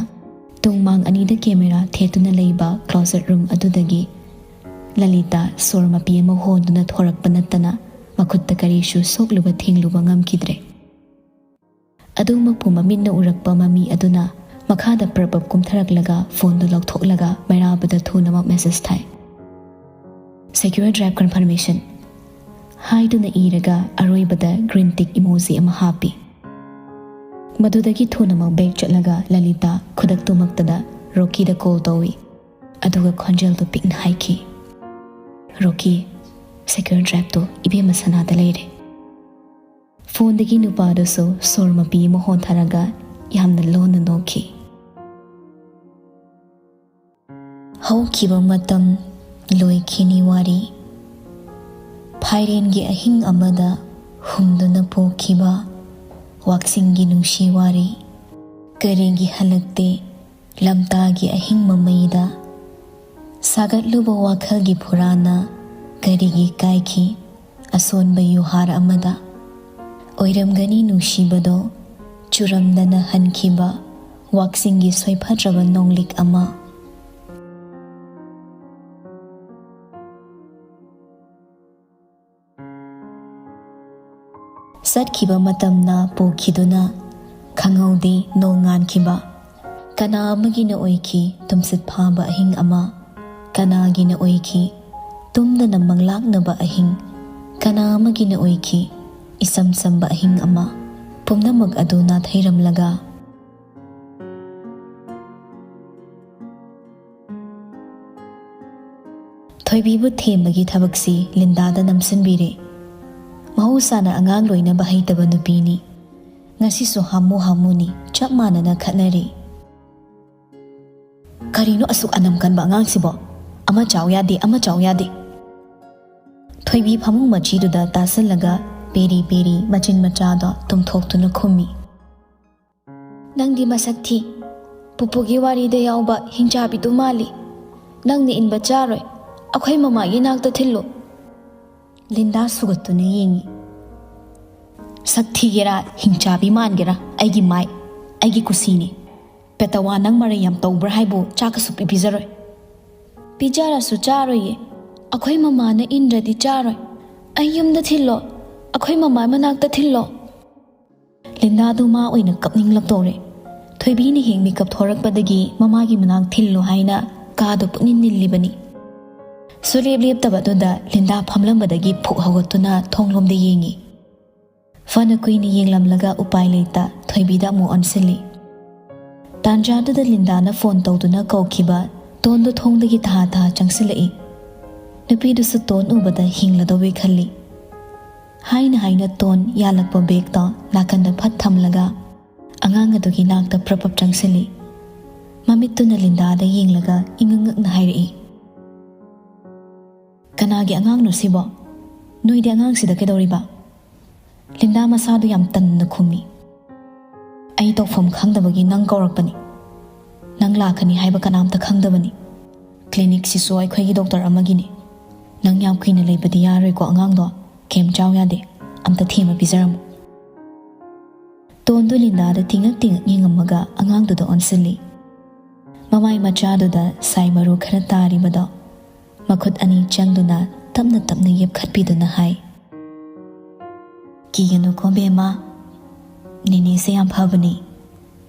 ꯇꯨꯡ ꯃꯥꯡ ꯑꯅꯤꯗ ꯀꯦꯃꯦꯔꯥ ꯊꯦꯠꯇꯨꯅ ꯂꯩꯕ ꯀ꯭ꯂꯣꯖꯦꯠ ꯔꯨꯝ ꯑꯗꯨꯗꯒꯤ ꯂꯂꯤꯇꯥ ꯁꯣꯔ ꯃꯄꯤ ꯑꯃ ꯍꯣꯟꯗꯨꯅ ꯊꯣꯔꯛꯄ ꯅꯠꯇꯅ ꯃꯈꯨꯠꯇ ꯀꯔꯤꯁꯨ ꯁꯣꯛꯂꯨꯕ ꯊꯦꯡꯂꯨꯕ ꯉꯝꯈꯤꯗ꯭ꯔꯦ꯫ ꯑꯗꯨꯃꯛꯄꯨ ꯃꯃꯤꯠꯅ ꯎꯔꯛꯄ ꯃꯃꯤ ꯑꯗꯨꯅ ꯃꯈꯥꯗ ꯄ꯭ꯔꯞ ꯄ꯭ꯔꯞ ꯀꯨꯝꯊꯔꯛꯂꯒ ꯐꯣꯟꯗꯨ ꯂꯧꯊꯣꯛꯂꯒ ꯃꯩꯔꯥꯕꯗ ꯊꯨꯅꯃꯛ ꯃꯦꯁꯦꯖ ꯊꯥꯏ꯫ "Secure drive confirmation" ꯍꯥꯏꯗꯨꯅ ꯏꯔꯒ ꯑꯔꯣꯏꯕꯗ ꯒ꯭ꯔꯤꯟ ꯇꯤꯛ ꯏꯃꯣꯖꯤ ꯑꯃ ꯍꯥꯞꯄꯤ꯫ ꯃꯗꯨꯗꯒꯤ ꯊꯨꯅꯃꯛ ꯕꯦꯛ ꯆꯠꯂꯒ ꯂꯂꯤꯇꯥ ꯈꯨꯗꯛꯇꯨꯃꯛꯇꯗ ꯔꯣꯀꯤꯗ ꯀꯣꯜ ꯇꯧꯏ꯫ ꯑꯗꯨꯒ ꯈꯣꯟꯖꯦꯜꯗꯨ ꯄꯤꯛꯅ ꯍꯥꯏꯈꯤ, "ꯔꯣꯀꯤ, ꯁꯦꯀ꯭ꯌꯨꯔ ꯗ꯭ꯔꯥꯏꯚꯇꯨ ꯏꯕꯦꯝꯃ ꯁꯅꯥꯗ ꯂꯩꯔꯦ꯫" ꯐꯣꯟꯗꯒꯤ ꯅꯨꯄꯥꯗꯨꯁꯨ ꯁꯣꯔ ꯃꯄꯤ ꯑꯃ ꯍꯣꯟꯊꯔꯒ ꯌꯥꯝꯅ ꯂꯣꯟꯅ ꯅꯣꯛꯈꯤ꯫ ꯍꯧꯈꯤꯕ ꯃꯇꯝ ꯂꯣꯏꯈꯤꯅꯤ ꯋꯥꯔꯤ꯫ ꯐꯥꯏꯔꯦꯟꯒꯤ ꯑꯍꯤꯡ ꯑꯃꯗ ꯍꯨꯝꯗꯨꯅ ꯄꯣꯛꯈꯤꯕ ꯋꯥꯛꯆꯤꯡꯒꯤ ꯅꯨꯡꯁꯤ ꯋꯥꯔꯤ꯫ ꯀꯔꯤꯒꯤ ꯍꯜꯂꯛꯇꯦ ꯂꯝꯇꯥꯒꯤ ꯑꯍꯤꯡ ꯃꯃꯩꯗ? ꯁꯥꯒꯠꯂꯨꯕ ꯋꯥꯈꯜꯒꯤ ꯐꯨꯔꯥꯅ ꯀꯔꯤꯒꯤ ꯀꯥꯏꯈꯤ ꯑꯁꯣꯟꯕ ꯌꯨꯍꯥꯔ ꯑꯃꯗ? ꯑꯣꯏꯔꯝꯒꯅꯤ ꯅꯨꯡꯁꯤꯕꯗꯣ ꯆꯨꯔꯝꯗꯅ ꯍꯟꯈꯤꯕ ꯋꯥꯛꯆꯤꯡꯒꯤ ꯁꯣꯏꯐꯗ꯭ꯔꯕ ꯅꯣꯡꯂꯤꯛ ꯑꯃ꯫ ꯆꯠꯈꯤꯕ ꯃꯇꯝꯅ ꯄꯨꯈꯤꯗꯨꯅ ꯈꯪꯍꯧꯗꯦ ꯅꯣꯡꯉꯥꯟꯈꯤꯕ꯫ ꯀꯅꯥ ꯑꯃꯒꯤꯅ ꯑꯣꯏꯈꯤ ꯇꯨꯝꯁꯤꯠ ꯐꯥꯕ ꯑꯍꯤꯡ ꯑꯃ, ꯀꯅꯥꯒꯤꯅ ꯑꯣꯏꯈꯤ ꯇꯨꯝꯗꯅ ꯃꯪꯂꯥꯛꯅꯕ ꯑꯍꯤꯡ, ꯀꯅꯥ ꯑꯃꯒꯤꯅ ꯑꯣꯏꯈꯤ ꯏꯆꯝ ꯆꯝꯕ ꯑꯍꯤꯡ ꯑꯃ꯫ ꯄꯨꯝꯅꯃꯛ ꯑꯗꯨ ꯅꯥꯊꯩꯔꯝꯂꯒ ꯊꯣꯏꯕꯤꯕꯨ ꯊꯦꯝꯕꯒꯤ ꯊꯕꯛꯁꯤ ꯂꯤꯟꯗꯥꯗ ꯅꯝꯁꯤꯟꯕꯤꯔꯦ꯫ ꯃꯍꯧꯁꯥꯅ ꯑꯉꯥꯡ ꯂꯣꯏꯅꯕ ꯍꯩꯇꯕ ꯅꯨꯄꯤꯅꯤ꯫ ꯉꯁꯤꯁꯨ ꯍꯥꯃꯨ ꯍꯥꯃꯨꯅꯤ, ꯆꯞ ꯃꯥꯟꯅꯅ ꯈꯠꯅꯔꯤ꯫ "ꯀꯔꯤꯅꯣ ꯑꯁꯨꯛ ꯑꯅꯝ ꯀꯟꯕ ꯑꯉꯥꯡꯁꯤꯕꯣ? ꯑꯃ ꯆꯥꯎ ꯌꯥꯗꯦ, ꯑꯃ ꯆꯥꯎ ꯌꯥꯗꯦ꯫" ꯊꯣꯏꯕꯤ ꯐꯃꯨꯡ ꯃꯆꯤꯗꯨꯗ ꯇꯥꯁꯜꯂꯒ ꯄꯦꯔꯤ ꯄꯦꯔꯤ ꯃꯆꯤꯟ ꯃꯆꯥꯗꯣ ꯇꯨꯝꯊꯣꯛꯇꯨꯅ ꯈꯨꯝꯃꯤ꯫ "ꯅꯪꯗꯤ ꯃꯁꯛ ꯊꯤ꯫ ꯄꯨꯄꯨꯒꯤ ꯋꯥꯔꯤꯗ ꯌꯥꯎꯕ ꯍꯤꯡꯆꯥꯕꯤꯗꯨ ꯃꯥꯜꯂꯤ꯫ ꯅꯪꯅ ꯏꯟꯕ ꯆꯥꯔꯣꯏ꯫ ꯑꯩꯈꯣꯏ ꯃꯃꯥꯒꯤ ꯅꯥꯛꯇ ꯊꯤꯜꯂꯨ꯫" ꯂꯤꯟꯗꯥ ꯁꯨꯒꯠꯇꯨꯅ ꯌꯦꯡꯉꯤ꯫ "ꯁꯛ ꯊꯤꯒꯦꯔꯥ, ꯍꯤꯡꯆꯥꯕꯤ ꯃꯥꯟꯒꯦꯔꯥ, ꯑꯩꯒꯤ ꯃꯥꯏ, ꯑꯩꯒꯤ ꯀꯨꯁꯤꯅꯤ꯫ ꯄꯦꯇꯋꯥ, ꯅꯪ ꯃꯔꯩ ꯌꯥꯝ ꯇꯧꯕ꯭ꯔꯥ ꯍꯥꯏꯕꯨ? ꯆꯥꯛꯀ ꯁꯨꯛꯄꯤ ꯄꯤꯖꯔꯣꯏ꯫" "ꯄꯤꯖꯔꯁꯨ ꯆꯥꯔꯣꯏꯌꯦ꯫ ꯑꯩꯈꯣꯏ ꯃꯃꯥꯅ ꯏꯟꯗ꯭ꯔꯗꯤ ꯆꯥꯔꯣꯏ꯫ "ꯑꯩ ꯌꯨꯝꯗ ꯊꯤꯜꯂꯣ, ꯑꯩꯈꯣꯏ ꯃꯃꯥ ꯃꯅꯥꯛꯇ ꯊꯤꯜꯂꯣ꯫" ꯂꯤꯟꯗꯥꯗꯨ ꯃꯥ ꯑꯣꯏꯅ ꯀꯞꯅꯤꯡꯂꯛꯇꯧꯔꯦ꯫ ꯊꯣꯏꯕꯤꯅ ꯍꯦꯛ ꯃꯤꯀꯞ ꯊꯣꯔꯛꯄꯗꯒꯤ ꯃꯃꯥꯒꯤ ꯃꯅꯥꯛ ꯊꯤꯜꯂꯨ ꯍꯥꯏꯅ ꯀꯥꯗꯨ ꯄꯨꯛꯅꯤꯟ ꯅꯤꯜꯂꯤꯕꯅꯤ꯫ ꯁꯨꯔꯦꯞ ꯂꯦꯞꯇꯕꯗꯨꯗ ꯂꯤꯟꯗꯥ ꯐꯝꯂꯝꯕꯗꯒꯤ ꯐꯨꯛ ꯍꯧꯒꯠꯇꯨꯅ ꯊꯣꯡꯂꯣꯝꯗ ꯌꯦꯡꯉꯤ꯫ ꯐꯅ ꯀꯨꯏꯅ ꯌꯦꯡꯂꯝꯂꯒ ꯎꯄꯥꯏ ꯂꯩꯇ ꯊꯣꯏꯕꯤꯗ ꯑꯃꯨꯛ ꯑꯣꯟꯁꯤꯜꯂꯤ꯫ ꯇꯥꯟꯖꯥꯗꯨꯗ ꯂꯤꯟꯗꯥꯅ ꯐꯣꯟ ꯇꯧꯗꯨꯅ ꯀꯧꯈꯤꯕ ꯇꯣꯟꯗꯨ ꯊꯣꯡꯗꯒꯤ ꯊꯥ ꯊꯥ ꯆꯪꯁꯤꯜꯂꯛꯏ꯫ ꯅꯨꯄꯤꯗꯨꯁꯨ ꯇꯣꯟ ꯎꯕꯗ ꯍꯤꯡꯂꯗꯧꯋꯦ ꯈꯜꯂꯤ꯫ ꯍꯥꯏꯅ ꯍꯥꯏꯅ ꯇꯣꯟ ꯌꯥꯜꯂꯛꯄ ꯕꯦꯒꯇꯣ ꯅꯥꯀꯟꯗ ꯐꯠ ꯊꯝꯂꯒ ꯑꯉꯥꯡ ꯑꯗꯨꯒꯤ ꯅꯥꯛꯇ ꯄ꯭ꯔꯞ ꯄ꯭ꯔꯞ ꯆꯪꯁꯤꯜꯂꯤ꯫ ꯃꯃꯤꯠꯇꯨꯅ ꯂꯤꯟꯗꯥꯗ ꯌꯦꯡꯂꯒ ꯏꯉꯛ ꯉꯛꯅ ꯍꯥꯏꯔꯛꯏ, "ꯀꯅꯥꯒꯤ ꯑꯉꯥꯡꯅꯣ ꯁꯤꯕꯣ? ꯅꯣꯏꯗꯤ ꯑꯉꯥꯡꯁꯤꯗ ꯀꯩꯗꯧꯔꯤꯕ?" ꯂꯤꯟꯗꯥ ꯃꯁꯥꯗꯨ ꯌꯥꯝ ꯇꯟꯅ ꯈꯨꯝꯃꯤ, "ꯑꯩ ꯇꯧꯐꯝ ꯈꯪꯗꯕꯒꯤ ꯅꯪ ꯀꯧꯔꯛꯄꯅꯤ꯫ ꯅꯪ ꯂꯥꯛꯀꯅꯤ ꯍꯥꯏꯕ ꯀꯅꯥꯝꯇ ꯈꯪꯗꯕꯅꯤ꯫ ꯀ꯭ꯂꯤꯅꯤꯛꯁꯤꯁꯨ ꯑꯩꯈꯣꯏꯒꯤ ꯗꯣꯛꯇꯔ ꯑꯃꯒꯤꯅꯤ꯫ ꯅꯪ ꯌꯥꯝ ꯀꯨꯏꯅ ꯂꯩꯕꯗꯤ ꯌꯥꯔꯣꯏꯀꯣ ꯑꯉꯥꯡꯗꯣ꯫ ꯀꯩꯝ ꯆꯥꯎ ꯌꯥꯗꯦ꯫ ꯑꯝꯇ ꯊꯦꯝꯃ ꯄꯤꯖꯔꯝꯃꯨ꯫" ꯇꯣꯟꯗꯨ ꯂꯤꯟꯗꯥꯗ ꯇꯤꯡꯉꯛ ꯇꯤꯡꯉꯛ ꯌꯦꯡꯉꯝꯃꯒ ꯑꯉꯥꯡꯗꯨꯗ ꯑꯣꯟꯁꯤꯜꯂꯤ꯫ ꯃꯃꯥꯏ ꯃꯆꯥꯗꯨꯗ ꯁꯥꯏ ꯃꯔꯨ ꯈꯔ ꯇꯥꯔꯤꯕꯗꯣ ꯃꯈꯨꯠ ꯑꯅꯤ ꯆꯪꯗꯨꯅ ꯇꯞꯅ ꯇꯞꯅ ꯌꯦꯞꯈꯠꯄꯤꯗꯨꯅ ꯍꯥꯏ, "ꯀꯤꯒꯅꯨꯀꯣ ꯕꯦꯝꯃ, ꯅꯦꯅꯦꯁꯦ ꯌꯥꯝ ꯐꯕꯅꯤ꯫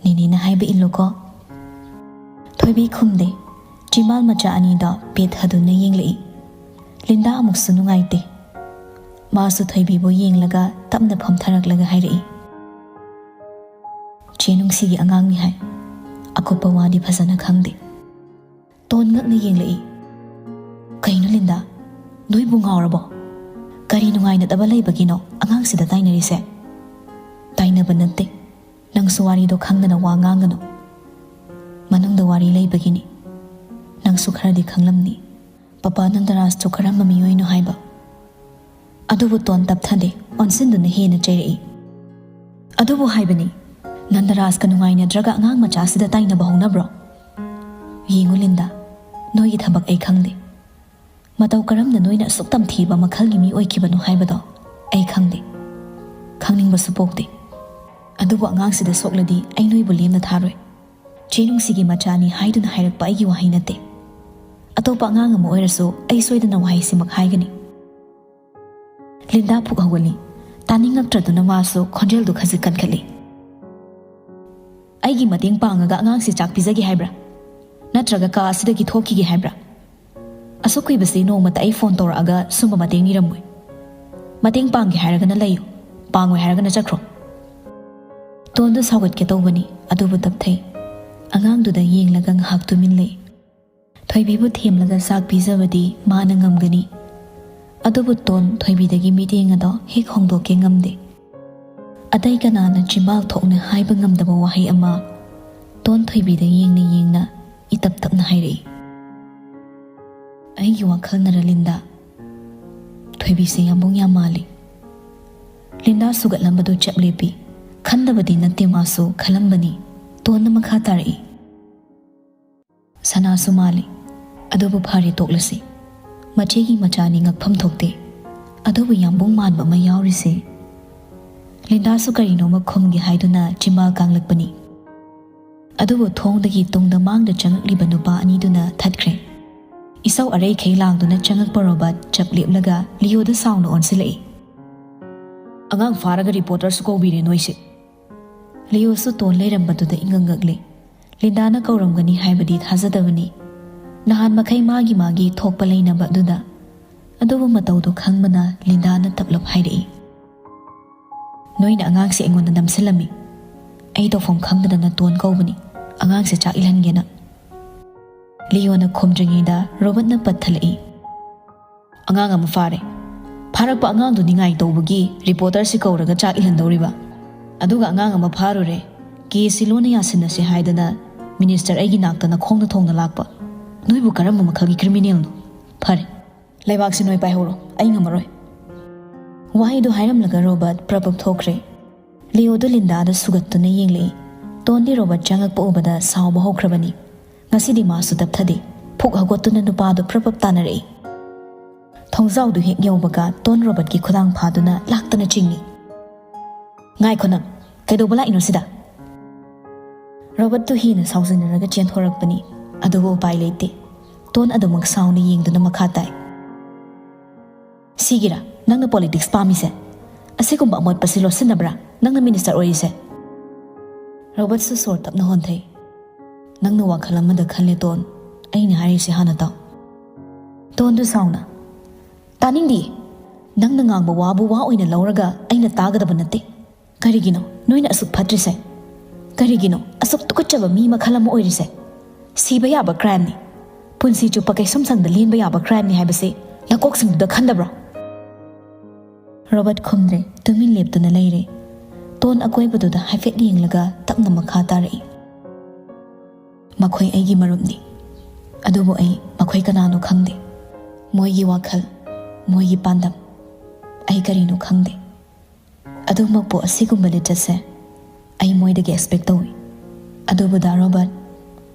ꯅꯦꯅꯦꯅ ꯍꯥꯏꯕ ꯏꯜꯂꯨꯀꯣ꯫" ꯊꯣꯏꯕꯤ ꯈꯨꯝꯗꯦ꯫ ꯆꯤꯝꯕꯥꯜ ꯃꯆꯥ ꯑꯅꯤꯗꯣ ꯄꯦꯠ ꯍꯗꯨꯅ ꯌꯦꯡꯂꯛꯏ꯫ ꯂꯤꯟꯗꯥ ꯑꯃꯨꯛꯁꯨ ꯅꯨꯡꯉꯥꯏꯇꯦ꯫ ꯃꯥꯁꯨ ꯊꯣꯏꯕꯤꯕꯨ ꯌꯦꯡꯂꯒ ꯇꯞꯅ ꯐꯝꯊꯔꯛꯂꯒ ꯍꯥꯏꯔꯛꯏ, "ꯆꯦ ꯅꯨꯡꯁꯤꯒꯤ ꯑꯉꯥꯡꯅꯤ ꯍꯥꯏ꯫ ꯑꯀꯨꯞꯄ ꯋꯥꯗꯤ ꯐꯖꯅ ꯈꯪꯗꯦ꯫" ꯇꯣꯟ ꯉꯛꯅ ꯌꯦꯡꯂꯛꯏ꯫ "ꯀꯩꯅꯣ ꯂꯤꯟꯗꯥ, ꯅꯣꯏꯕꯨ ꯉꯥꯎꯔꯕꯣ? ꯀꯔꯤ ꯅꯨꯡꯉꯥꯏꯅꯗꯕ ꯂꯩꯕꯒꯤꯅꯣ ꯑꯉꯥꯡꯁꯤꯗ ꯇꯥꯏꯅꯔꯤꯁꯦ?" "ꯇꯥꯏꯅꯕ ꯅꯠꯇꯦ꯫ ꯅꯪꯁꯨ ꯋꯥꯔꯤꯗꯣ ꯈꯪꯗꯅ ꯋꯥ ꯉꯥꯡꯒꯅꯨ꯫ ꯃꯅꯨꯡꯗ ꯋꯥꯔꯤ ꯂꯩꯕꯒꯤꯅꯤ꯫ ꯅꯪꯁꯨ ꯈꯔꯗꯤ ꯈꯪꯂꯝꯅꯤ꯫ ꯄꯄꯥ ꯅꯟꯗꯔꯥꯖꯇꯨ ꯀꯔꯝꯕ ꯃꯤꯑꯣꯏꯅꯣ ꯍꯥꯏꯕ?" ꯑꯗꯨꯕꯨ ꯇꯣꯟ ꯇꯞꯊꯗꯦ, ꯑꯣꯟꯁꯤꯟꯗꯨꯅ ꯍꯦꯟꯅ ꯆꯩꯔꯛꯏ꯫ "ꯑꯗꯨꯕꯨ ꯍꯥꯏꯕꯅꯤ, ꯅꯟꯗꯔꯥꯖꯀ ꯅꯨꯡꯉꯥꯏꯅꯗ꯭ꯔꯒ ꯑꯉꯥꯡ ꯃꯆꯥꯁꯤꯗ ꯇꯥꯏꯅꯕ ꯍꯧꯅꯕ꯭ꯔꯣ? ꯌꯦꯡꯉꯨ ꯂꯤꯟꯗꯥ, ꯅꯣꯏꯒꯤ ꯊꯕꯛ ꯑꯩ ꯈꯪꯗꯦ꯫ ꯃꯇꯧ ꯀꯔꯝꯅ ꯅꯣꯏꯅ ꯑꯁꯨꯛ ꯇꯝꯊꯤꯕ ꯃꯈꯜꯒꯤ ꯃꯤ ꯑꯣꯏꯈꯤꯕꯅꯣ ꯍꯥꯏꯕꯗꯣ ꯑꯩ ꯈꯪꯗꯦ꯫ ꯈꯪꯅꯤꯡꯕꯁꯨ ꯄꯣꯛꯇꯦ꯫ ꯑꯗꯨꯕꯨ ꯑꯉꯥꯡꯁꯤꯗ ꯁꯣꯛꯂꯗꯤ ꯑꯩ ꯅꯣꯏꯕꯨ ꯂꯦꯝꯅ ꯊꯥꯔꯣꯏ꯫ ꯆꯦ ꯅꯨꯡꯁꯤꯒꯤ ꯃꯆꯥꯅꯤ ꯍꯥꯏꯗꯨꯅ ꯍꯥꯏꯔꯛꯄ ꯑꯩꯒꯤ ꯋꯥꯍꯩ ꯅꯠꯇꯦ꯫ ꯑꯇꯣꯞꯄ ꯑꯉꯥꯡ ꯑꯃ ꯑꯣꯏꯔꯁꯨ ꯑꯩ ꯁꯣꯏꯗꯅ ꯋꯥꯍꯩꯁꯤꯃꯛ ꯍꯥꯏꯒꯅꯤ꯫" ꯂꯤꯟꯗꯥ ꯐꯨꯛ ꯍꯧꯒꯠꯂꯤ꯫ ꯇꯥꯅꯤꯡꯉꯛꯇ꯭ꯔꯗꯨꯅ ꯃꯥꯁꯨ ꯈꯣꯟꯖꯦꯜꯗꯨ ꯈꯖꯤꯛ ꯀꯟꯈꯠꯂꯤ꯫ "ꯑꯩꯒꯤ ꯃꯇꯦꯡ ꯄꯥꯡꯉꯒ ꯑꯉꯥꯡꯁꯦ ꯆꯥꯛ ꯄꯤꯖꯒꯦ ꯍꯥꯏꯕ꯭ꯔꯥ? ꯅꯠꯇ꯭ꯔꯒ ꯀꯥ ꯑꯁꯤꯗꯒꯤ ꯊꯣꯛꯈꯤꯒꯦ ꯍꯥꯏꯕ꯭ꯔꯥ? ꯑꯁꯨꯛ ꯀꯨꯏꯕꯁꯤ ꯅꯣꯡꯃꯇ ꯑꯩ ꯐꯣꯟ ꯇꯧꯔꯛꯑꯒ ꯁꯨꯝꯕ ꯃꯇꯦꯡ ꯅꯤꯔꯝꯃꯣꯏ꯫ ꯃꯇꯦꯡ ꯄꯥꯡꯒꯦ ꯍꯥꯏꯔꯒꯅ ꯂꯩꯌꯨ, ꯄꯥꯡꯉꯣꯏ ꯍꯥꯏꯔꯒꯅ ꯆꯠꯈ꯭ꯔꯣ꯫" ꯇꯣꯟꯗꯨ ꯁꯥꯎꯒꯠꯀꯦ ꯇꯧꯕꯅꯤ, ꯑꯗꯨꯕꯨ ꯇꯞꯊꯩ꯫ ꯑꯉꯥꯡꯗꯨꯗ ꯌꯦꯡꯂꯒ ꯉꯥꯏꯍꯥꯛ ꯇꯨꯃꯤꯟ ꯂꯩ꯫ ꯊꯣꯏꯕꯤꯕꯨ ꯊꯦꯝꯂꯒ ꯆꯥꯛ ꯄꯤꯖꯕꯗꯤ ꯃꯥꯅ ꯉꯝꯒꯅꯤ꯫ ꯑꯗꯨꯕꯨ ꯇꯣꯟ ꯊꯣꯏꯕꯤꯗꯒꯤ ꯃꯤꯠꯌꯦꯡ ꯑꯗꯣ ꯍꯦꯛ ꯍꯣꯡꯗꯣꯛꯀꯦ ꯉꯝꯗꯦ꯫ ꯑꯇꯩ ꯀꯅꯥꯅ ꯆꯤꯝꯕꯥꯜ ꯊꯣꯛꯅ ꯍꯥꯏꯕ ꯉꯝꯗꯕ ꯋꯥꯍꯩ ꯑꯃ ꯇꯣꯟ ꯊꯣꯏꯕꯤꯗ ꯌꯦꯡꯅ ꯌꯦꯡꯅ ꯏꯇꯞ ꯇꯞꯅ ꯍꯥꯏꯔꯛꯏ꯫ "ꯑꯩꯒꯤ ꯋꯥꯈꯜꯅꯔ ꯂꯤꯟꯗꯥ? ꯊꯣꯏꯕꯤꯁꯦ ꯌꯥꯝꯕꯨꯡ ꯌꯥꯝ ꯃꯥꯜꯂꯤ꯫" ꯂꯤꯟꯗꯥ ꯁꯨꯒꯠꯂꯝꯕꯗꯨ ꯆꯞ ꯂꯦꯞꯄꯤ꯫ ꯈꯟꯗꯕꯗꯤ ꯅꯠꯇꯦ, ꯃꯥꯁꯨ ꯈꯜꯂꯝꯕꯅꯤ꯫ ꯇꯣꯟꯅ ꯃꯈꯥ ꯇꯥꯔꯛꯏ꯫ "ꯁꯅꯥꯁꯨ ꯃꯥꯜꯂꯤ꯫ ꯑꯗꯨꯕꯨ ꯐꯔꯦ, ꯇꯣꯛꯂꯁꯤ꯫ ꯃꯆꯦꯒꯤ ꯃꯆꯥꯅꯤ, ꯉꯛꯐꯝ ꯊꯣꯛꯇꯦ꯫ ꯑꯗꯨꯕꯨ ꯌꯥꯝꯕꯨꯡ ꯃꯥꯟꯕ ꯑꯃ ꯌꯥꯎꯔꯤꯁꯦ꯫" ꯂꯤꯟꯗꯥꯁꯨ ꯀꯔꯤꯅꯣꯃ ꯈꯨꯝꯒꯦ ꯍꯥꯏꯗꯨꯅ ꯆꯤꯝꯕꯥꯜ ꯀꯥꯡꯂꯛꯄꯅꯤ꯫ ꯑꯗꯨꯕꯨ ꯊꯣꯡꯗꯒꯤ ꯇꯨꯡꯗ ꯃꯥꯡꯗ ꯆꯪꯂꯛꯂꯤꯕ ꯅꯨꯄꯥ ꯑꯅꯤꯗꯨꯅ ꯊꯠꯈ꯭ꯔꯦ꯫ ꯏꯁꯧ ꯑꯔꯩꯈꯩ ꯂꯥꯡꯗꯨꯅ ꯆꯪꯂꯛꯄ ꯔꯣꯕꯥꯔꯠ ꯆꯞ ꯂꯦꯞꯂꯒ ꯂꯤꯌꯣꯗ ꯁꯥꯎꯅ ꯑꯣꯟꯁꯤꯜꯂꯛꯏ꯫ "ꯑꯉꯥꯡ ꯐꯥꯔꯒ ꯔꯤꯄꯣꯔꯇꯔꯁꯨ ꯀꯧꯕꯤꯔꯦ ꯅꯣꯏꯁꯦ꯫" ꯂꯤꯌꯣꯁꯨ ꯇꯣꯟ ꯂꯩꯔꯝꯕꯗꯨꯗ ꯏꯉꯛ ꯉꯛꯂꯦ꯫ ꯂꯤꯟꯗꯥꯅ ꯀꯧꯔꯝꯒꯅꯤ ꯍꯥꯏꯕꯗꯤ ꯊꯥꯖꯗꯕꯅꯤ꯫ ꯅꯍꯥꯟ ꯃꯈꯩ ꯃꯥꯒꯤ ꯃꯥꯒꯤ ꯊꯣꯛꯄ ꯂꯩꯅꯕ ꯑꯗꯨꯗ꯫ ꯑꯗꯨꯕꯨ ꯃꯇꯧꯗꯨ ꯈꯪꯕꯅ ꯂꯤꯟꯗꯥꯅ ꯇꯞꯂꯞ ꯍꯥꯏꯔꯛꯏ꯫ "ꯅꯣꯏꯅ ꯑꯉꯥꯡꯁꯦ ꯑꯩꯉꯣꯟꯗ ꯅꯝꯁꯤꯜꯂꯝꯃꯤ꯫ ꯑꯩ ꯇꯧꯐꯝ ꯈꯪꯗꯗꯅ ꯇꯣꯟ ꯀꯧꯕꯅꯤ꯫ ꯑꯉꯥꯡꯁꯦ ꯆꯥꯛ ꯏꯜꯍꯟꯒꯦꯅ꯫" ꯂꯤꯌꯣꯅ ꯈꯨꯝꯗ꯭ꯔꯤꯉꯩꯗ ꯔꯣꯕꯔꯠꯅ ꯄꯠꯊꯠꯂꯛꯏ꯫ "ꯑꯉꯥꯡ ꯑꯃ ꯐꯥꯔꯦ꯫ ꯐꯥꯔꯛꯄ ꯑꯉꯥꯡꯗꯨ ꯅꯤꯡꯉꯥꯏ ꯇꯧꯕꯒꯤ ꯔꯤꯄꯣꯔꯇꯔꯁꯤ ꯀꯧꯔꯒ ꯆꯥꯛ ꯏꯜꯍꯟꯗꯧꯔꯤꯕ꯫ ꯑꯗꯨꯒ ꯑꯉꯥꯡ ꯑꯃ ꯐꯥꯔꯨꯔꯦ꯫ ꯀꯦꯁꯁꯤ ꯂꯣꯟꯅ ꯌꯥꯁꯤꯟꯅꯁꯦ ꯍꯥꯏꯗꯅ ꯃꯤꯅꯤꯁꯇꯔ ꯑꯩꯒꯤ ꯅꯥꯛꯇꯅ ꯈꯣꯡꯅ ꯊꯣꯡꯅ ꯂꯥꯛꯄ꯫ ꯅꯣꯏꯕꯨ ꯀꯔꯝꯕ ꯃꯈꯜꯒꯤ ꯀ꯭ꯔꯤꯃꯤꯅꯦꯜꯅꯣ? ꯐꯔꯦ, ꯂꯩꯕꯥꯛꯁꯤ ꯅꯣꯏ ꯄꯥꯏꯍꯧꯔꯣ, ꯑꯩ ꯉꯝꯃꯔꯣꯏ꯫" ꯋꯥꯍꯩꯗꯨ ꯍꯥꯏꯔꯝꯂꯒ ꯔꯣꯕꯔꯠ ꯄ꯭ꯔꯞ ꯄ꯭ꯔꯞ ꯊꯣꯛꯈ꯭ꯔꯦ꯫ ꯂꯤꯌꯣꯗꯨ ꯂꯤꯟꯗꯥꯗ ꯁꯨꯒꯠꯇꯨꯅ ꯌꯦꯡꯂꯛꯏ꯫ ꯇꯣꯟꯗꯤ ꯔꯣꯕꯔꯠ ꯆꯪꯉꯛꯄ ꯎꯕꯗ ꯁꯥꯎꯕ ꯍꯧꯈ꯭ꯔꯕꯅꯤ꯫ ꯉꯁꯤꯗꯤ ꯃꯥꯁꯨ ꯇꯞꯊꯗꯦ꯫ ꯐꯨꯛ ꯍꯧꯒꯠꯇꯨꯅ ꯅꯨꯄꯥꯗꯨ ꯄ꯭ꯔꯞ ꯄ꯭ꯔꯞ ꯇꯥꯟꯅꯔꯛꯏ꯫ ꯊꯣꯡꯖꯥꯎꯗꯨ ꯍꯦꯛ ꯌꯧꯕꯒ ꯇꯣꯟ ꯔꯣꯕꯔꯠꯀꯤ ꯈꯨꯗꯥꯡ ꯐꯥꯗꯨꯅ ꯂꯥꯛꯇꯅ ꯆꯤꯡꯏ꯫ "ꯉꯥꯏꯈꯣ ꯅꯪ, ꯀꯩꯗꯧꯕ ꯂꯥꯛꯏꯅꯣ ꯁꯤꯗ?" ꯔꯣꯕꯔꯠꯇꯨ ꯍꯦꯟꯅ ꯁꯥꯎꯖꯤꯟꯅꯔꯒ ꯆꯦꯟꯊꯣꯔꯛꯄꯅꯤ꯫ ꯑꯗꯨꯕꯨ ꯎꯄꯥꯏ ꯂꯩꯇꯦ꯫ ꯇꯣꯟ ꯑꯗꯨꯃꯛ ꯁꯥꯎꯅ ꯌꯦꯡꯗꯨꯅ ꯃꯈꯥ ꯇꯥꯏ꯫ "ꯁꯤꯒꯤꯔꯥ? ꯅꯪꯅ ꯄꯣꯂꯤꯇꯤꯛꯁ ꯄꯥꯝꯃꯤꯁꯦ? ꯑꯁꯤꯒꯨꯝꯕ ꯑꯃꯣꯠꯄꯁꯤ ꯂꯣꯠꯁꯤꯟꯅꯕ꯭ꯔꯥ ꯅꯪꯅ ꯃꯤꯅꯤꯁꯇꯔ ꯑꯣꯏꯔꯤꯁꯦ? ꯔꯣꯕꯔꯠꯁꯨ ꯁꯣꯔ ꯇꯞꯅ ꯍꯣꯟꯊꯩ꯫ "ꯅꯪꯅ ꯋꯥꯈꯜ ꯑꯃꯗ ꯈꯜꯂꯦ, ꯇꯣꯟ꯫ ꯑꯩꯅ ꯍꯥꯏꯔꯤꯁꯦ ꯍꯥꯟꯅ ꯇꯥꯎ꯫" ꯇꯣꯟꯗꯨ ꯁꯥꯎꯅ, "ꯇꯥꯅꯤꯡꯗꯦ꯫ ꯅꯪꯅ ꯉꯥꯡꯕ ꯋꯥꯕꯨ ꯋꯥ ꯑꯣꯏꯅ ꯂꯧꯔꯒ ꯑꯩꯅ ꯇꯥꯒꯗꯕ ꯅꯠꯇꯦ꯫ ꯀꯔꯤꯒꯤꯅꯣ ꯅꯣꯏꯅ ꯑꯁꯨꯛ ꯐꯠꯇ꯭ꯔꯤꯁꯦ? ꯀꯔꯤꯒꯤꯅꯣ ꯑꯁꯨꯛ ꯇꯨꯀꯠꯆꯕ ꯃꯤ ꯃꯈꯜ ꯑꯃ ꯑꯣꯏꯔꯤꯁꯦ? ꯁꯤꯕ ꯌꯥꯕ ꯀ꯭ꯔꯥꯏꯝꯅꯤ꯫ ꯄꯨꯟꯁꯤ ꯆꯨꯞꯄ ꯀꯩꯁꯨꯝꯁꯪꯗ ꯂꯦꯟꯕ ꯌꯥꯕ ꯀ꯭ꯔꯥꯏꯝꯅꯤ ꯍꯥꯏꯕꯁꯤ ꯅꯀꯣꯛꯁꯤꯡꯗꯨꯗ ꯈꯟꯗꯕ꯭ꯔꯣ?" ꯔꯣꯕꯔꯠ ꯈꯨꯝꯗ꯭ꯔꯦ, ꯇꯨꯃꯤꯟ ꯂꯦꯞꯇꯨꯅ ꯂꯩꯔꯦ꯫ ꯇꯣꯟ ꯑꯀꯣꯏꯕꯗꯨꯗ ꯍꯥꯏꯐꯦꯠ ꯌꯦꯡꯂꯒ ꯇꯞꯅ ꯃꯈꯥ ꯇꯥꯔꯛꯏ, "ꯃꯈꯣꯏ ꯑꯩꯒꯤ ꯃꯔꯨꯞꯅꯤ, ꯑꯗꯨꯕꯨ ꯑꯩ ꯃꯈꯣꯏ ꯀꯅꯥꯅꯣ ꯈꯪꯗꯦ꯫ ꯃꯣꯏꯒꯤ ꯋꯥꯈꯜ, ꯃꯣꯏꯒꯤ ꯄꯥꯟꯗꯝ, ꯑꯩ ꯀꯔꯤꯅꯣ ꯈꯪꯗꯦ꯫ ꯑꯗꯨꯃꯛꯄꯨ ꯑꯁꯤꯒꯨꯝꯕ ꯂꯤꯆꯠꯁꯦ ꯑꯩ ꯃꯣꯏꯗꯒꯤ ꯑꯦꯛꯁꯄꯦꯛ ꯇꯧꯏ꯫ ꯑꯗꯨꯕꯨ ꯗꯥ ꯔꯣꯕꯔꯠ,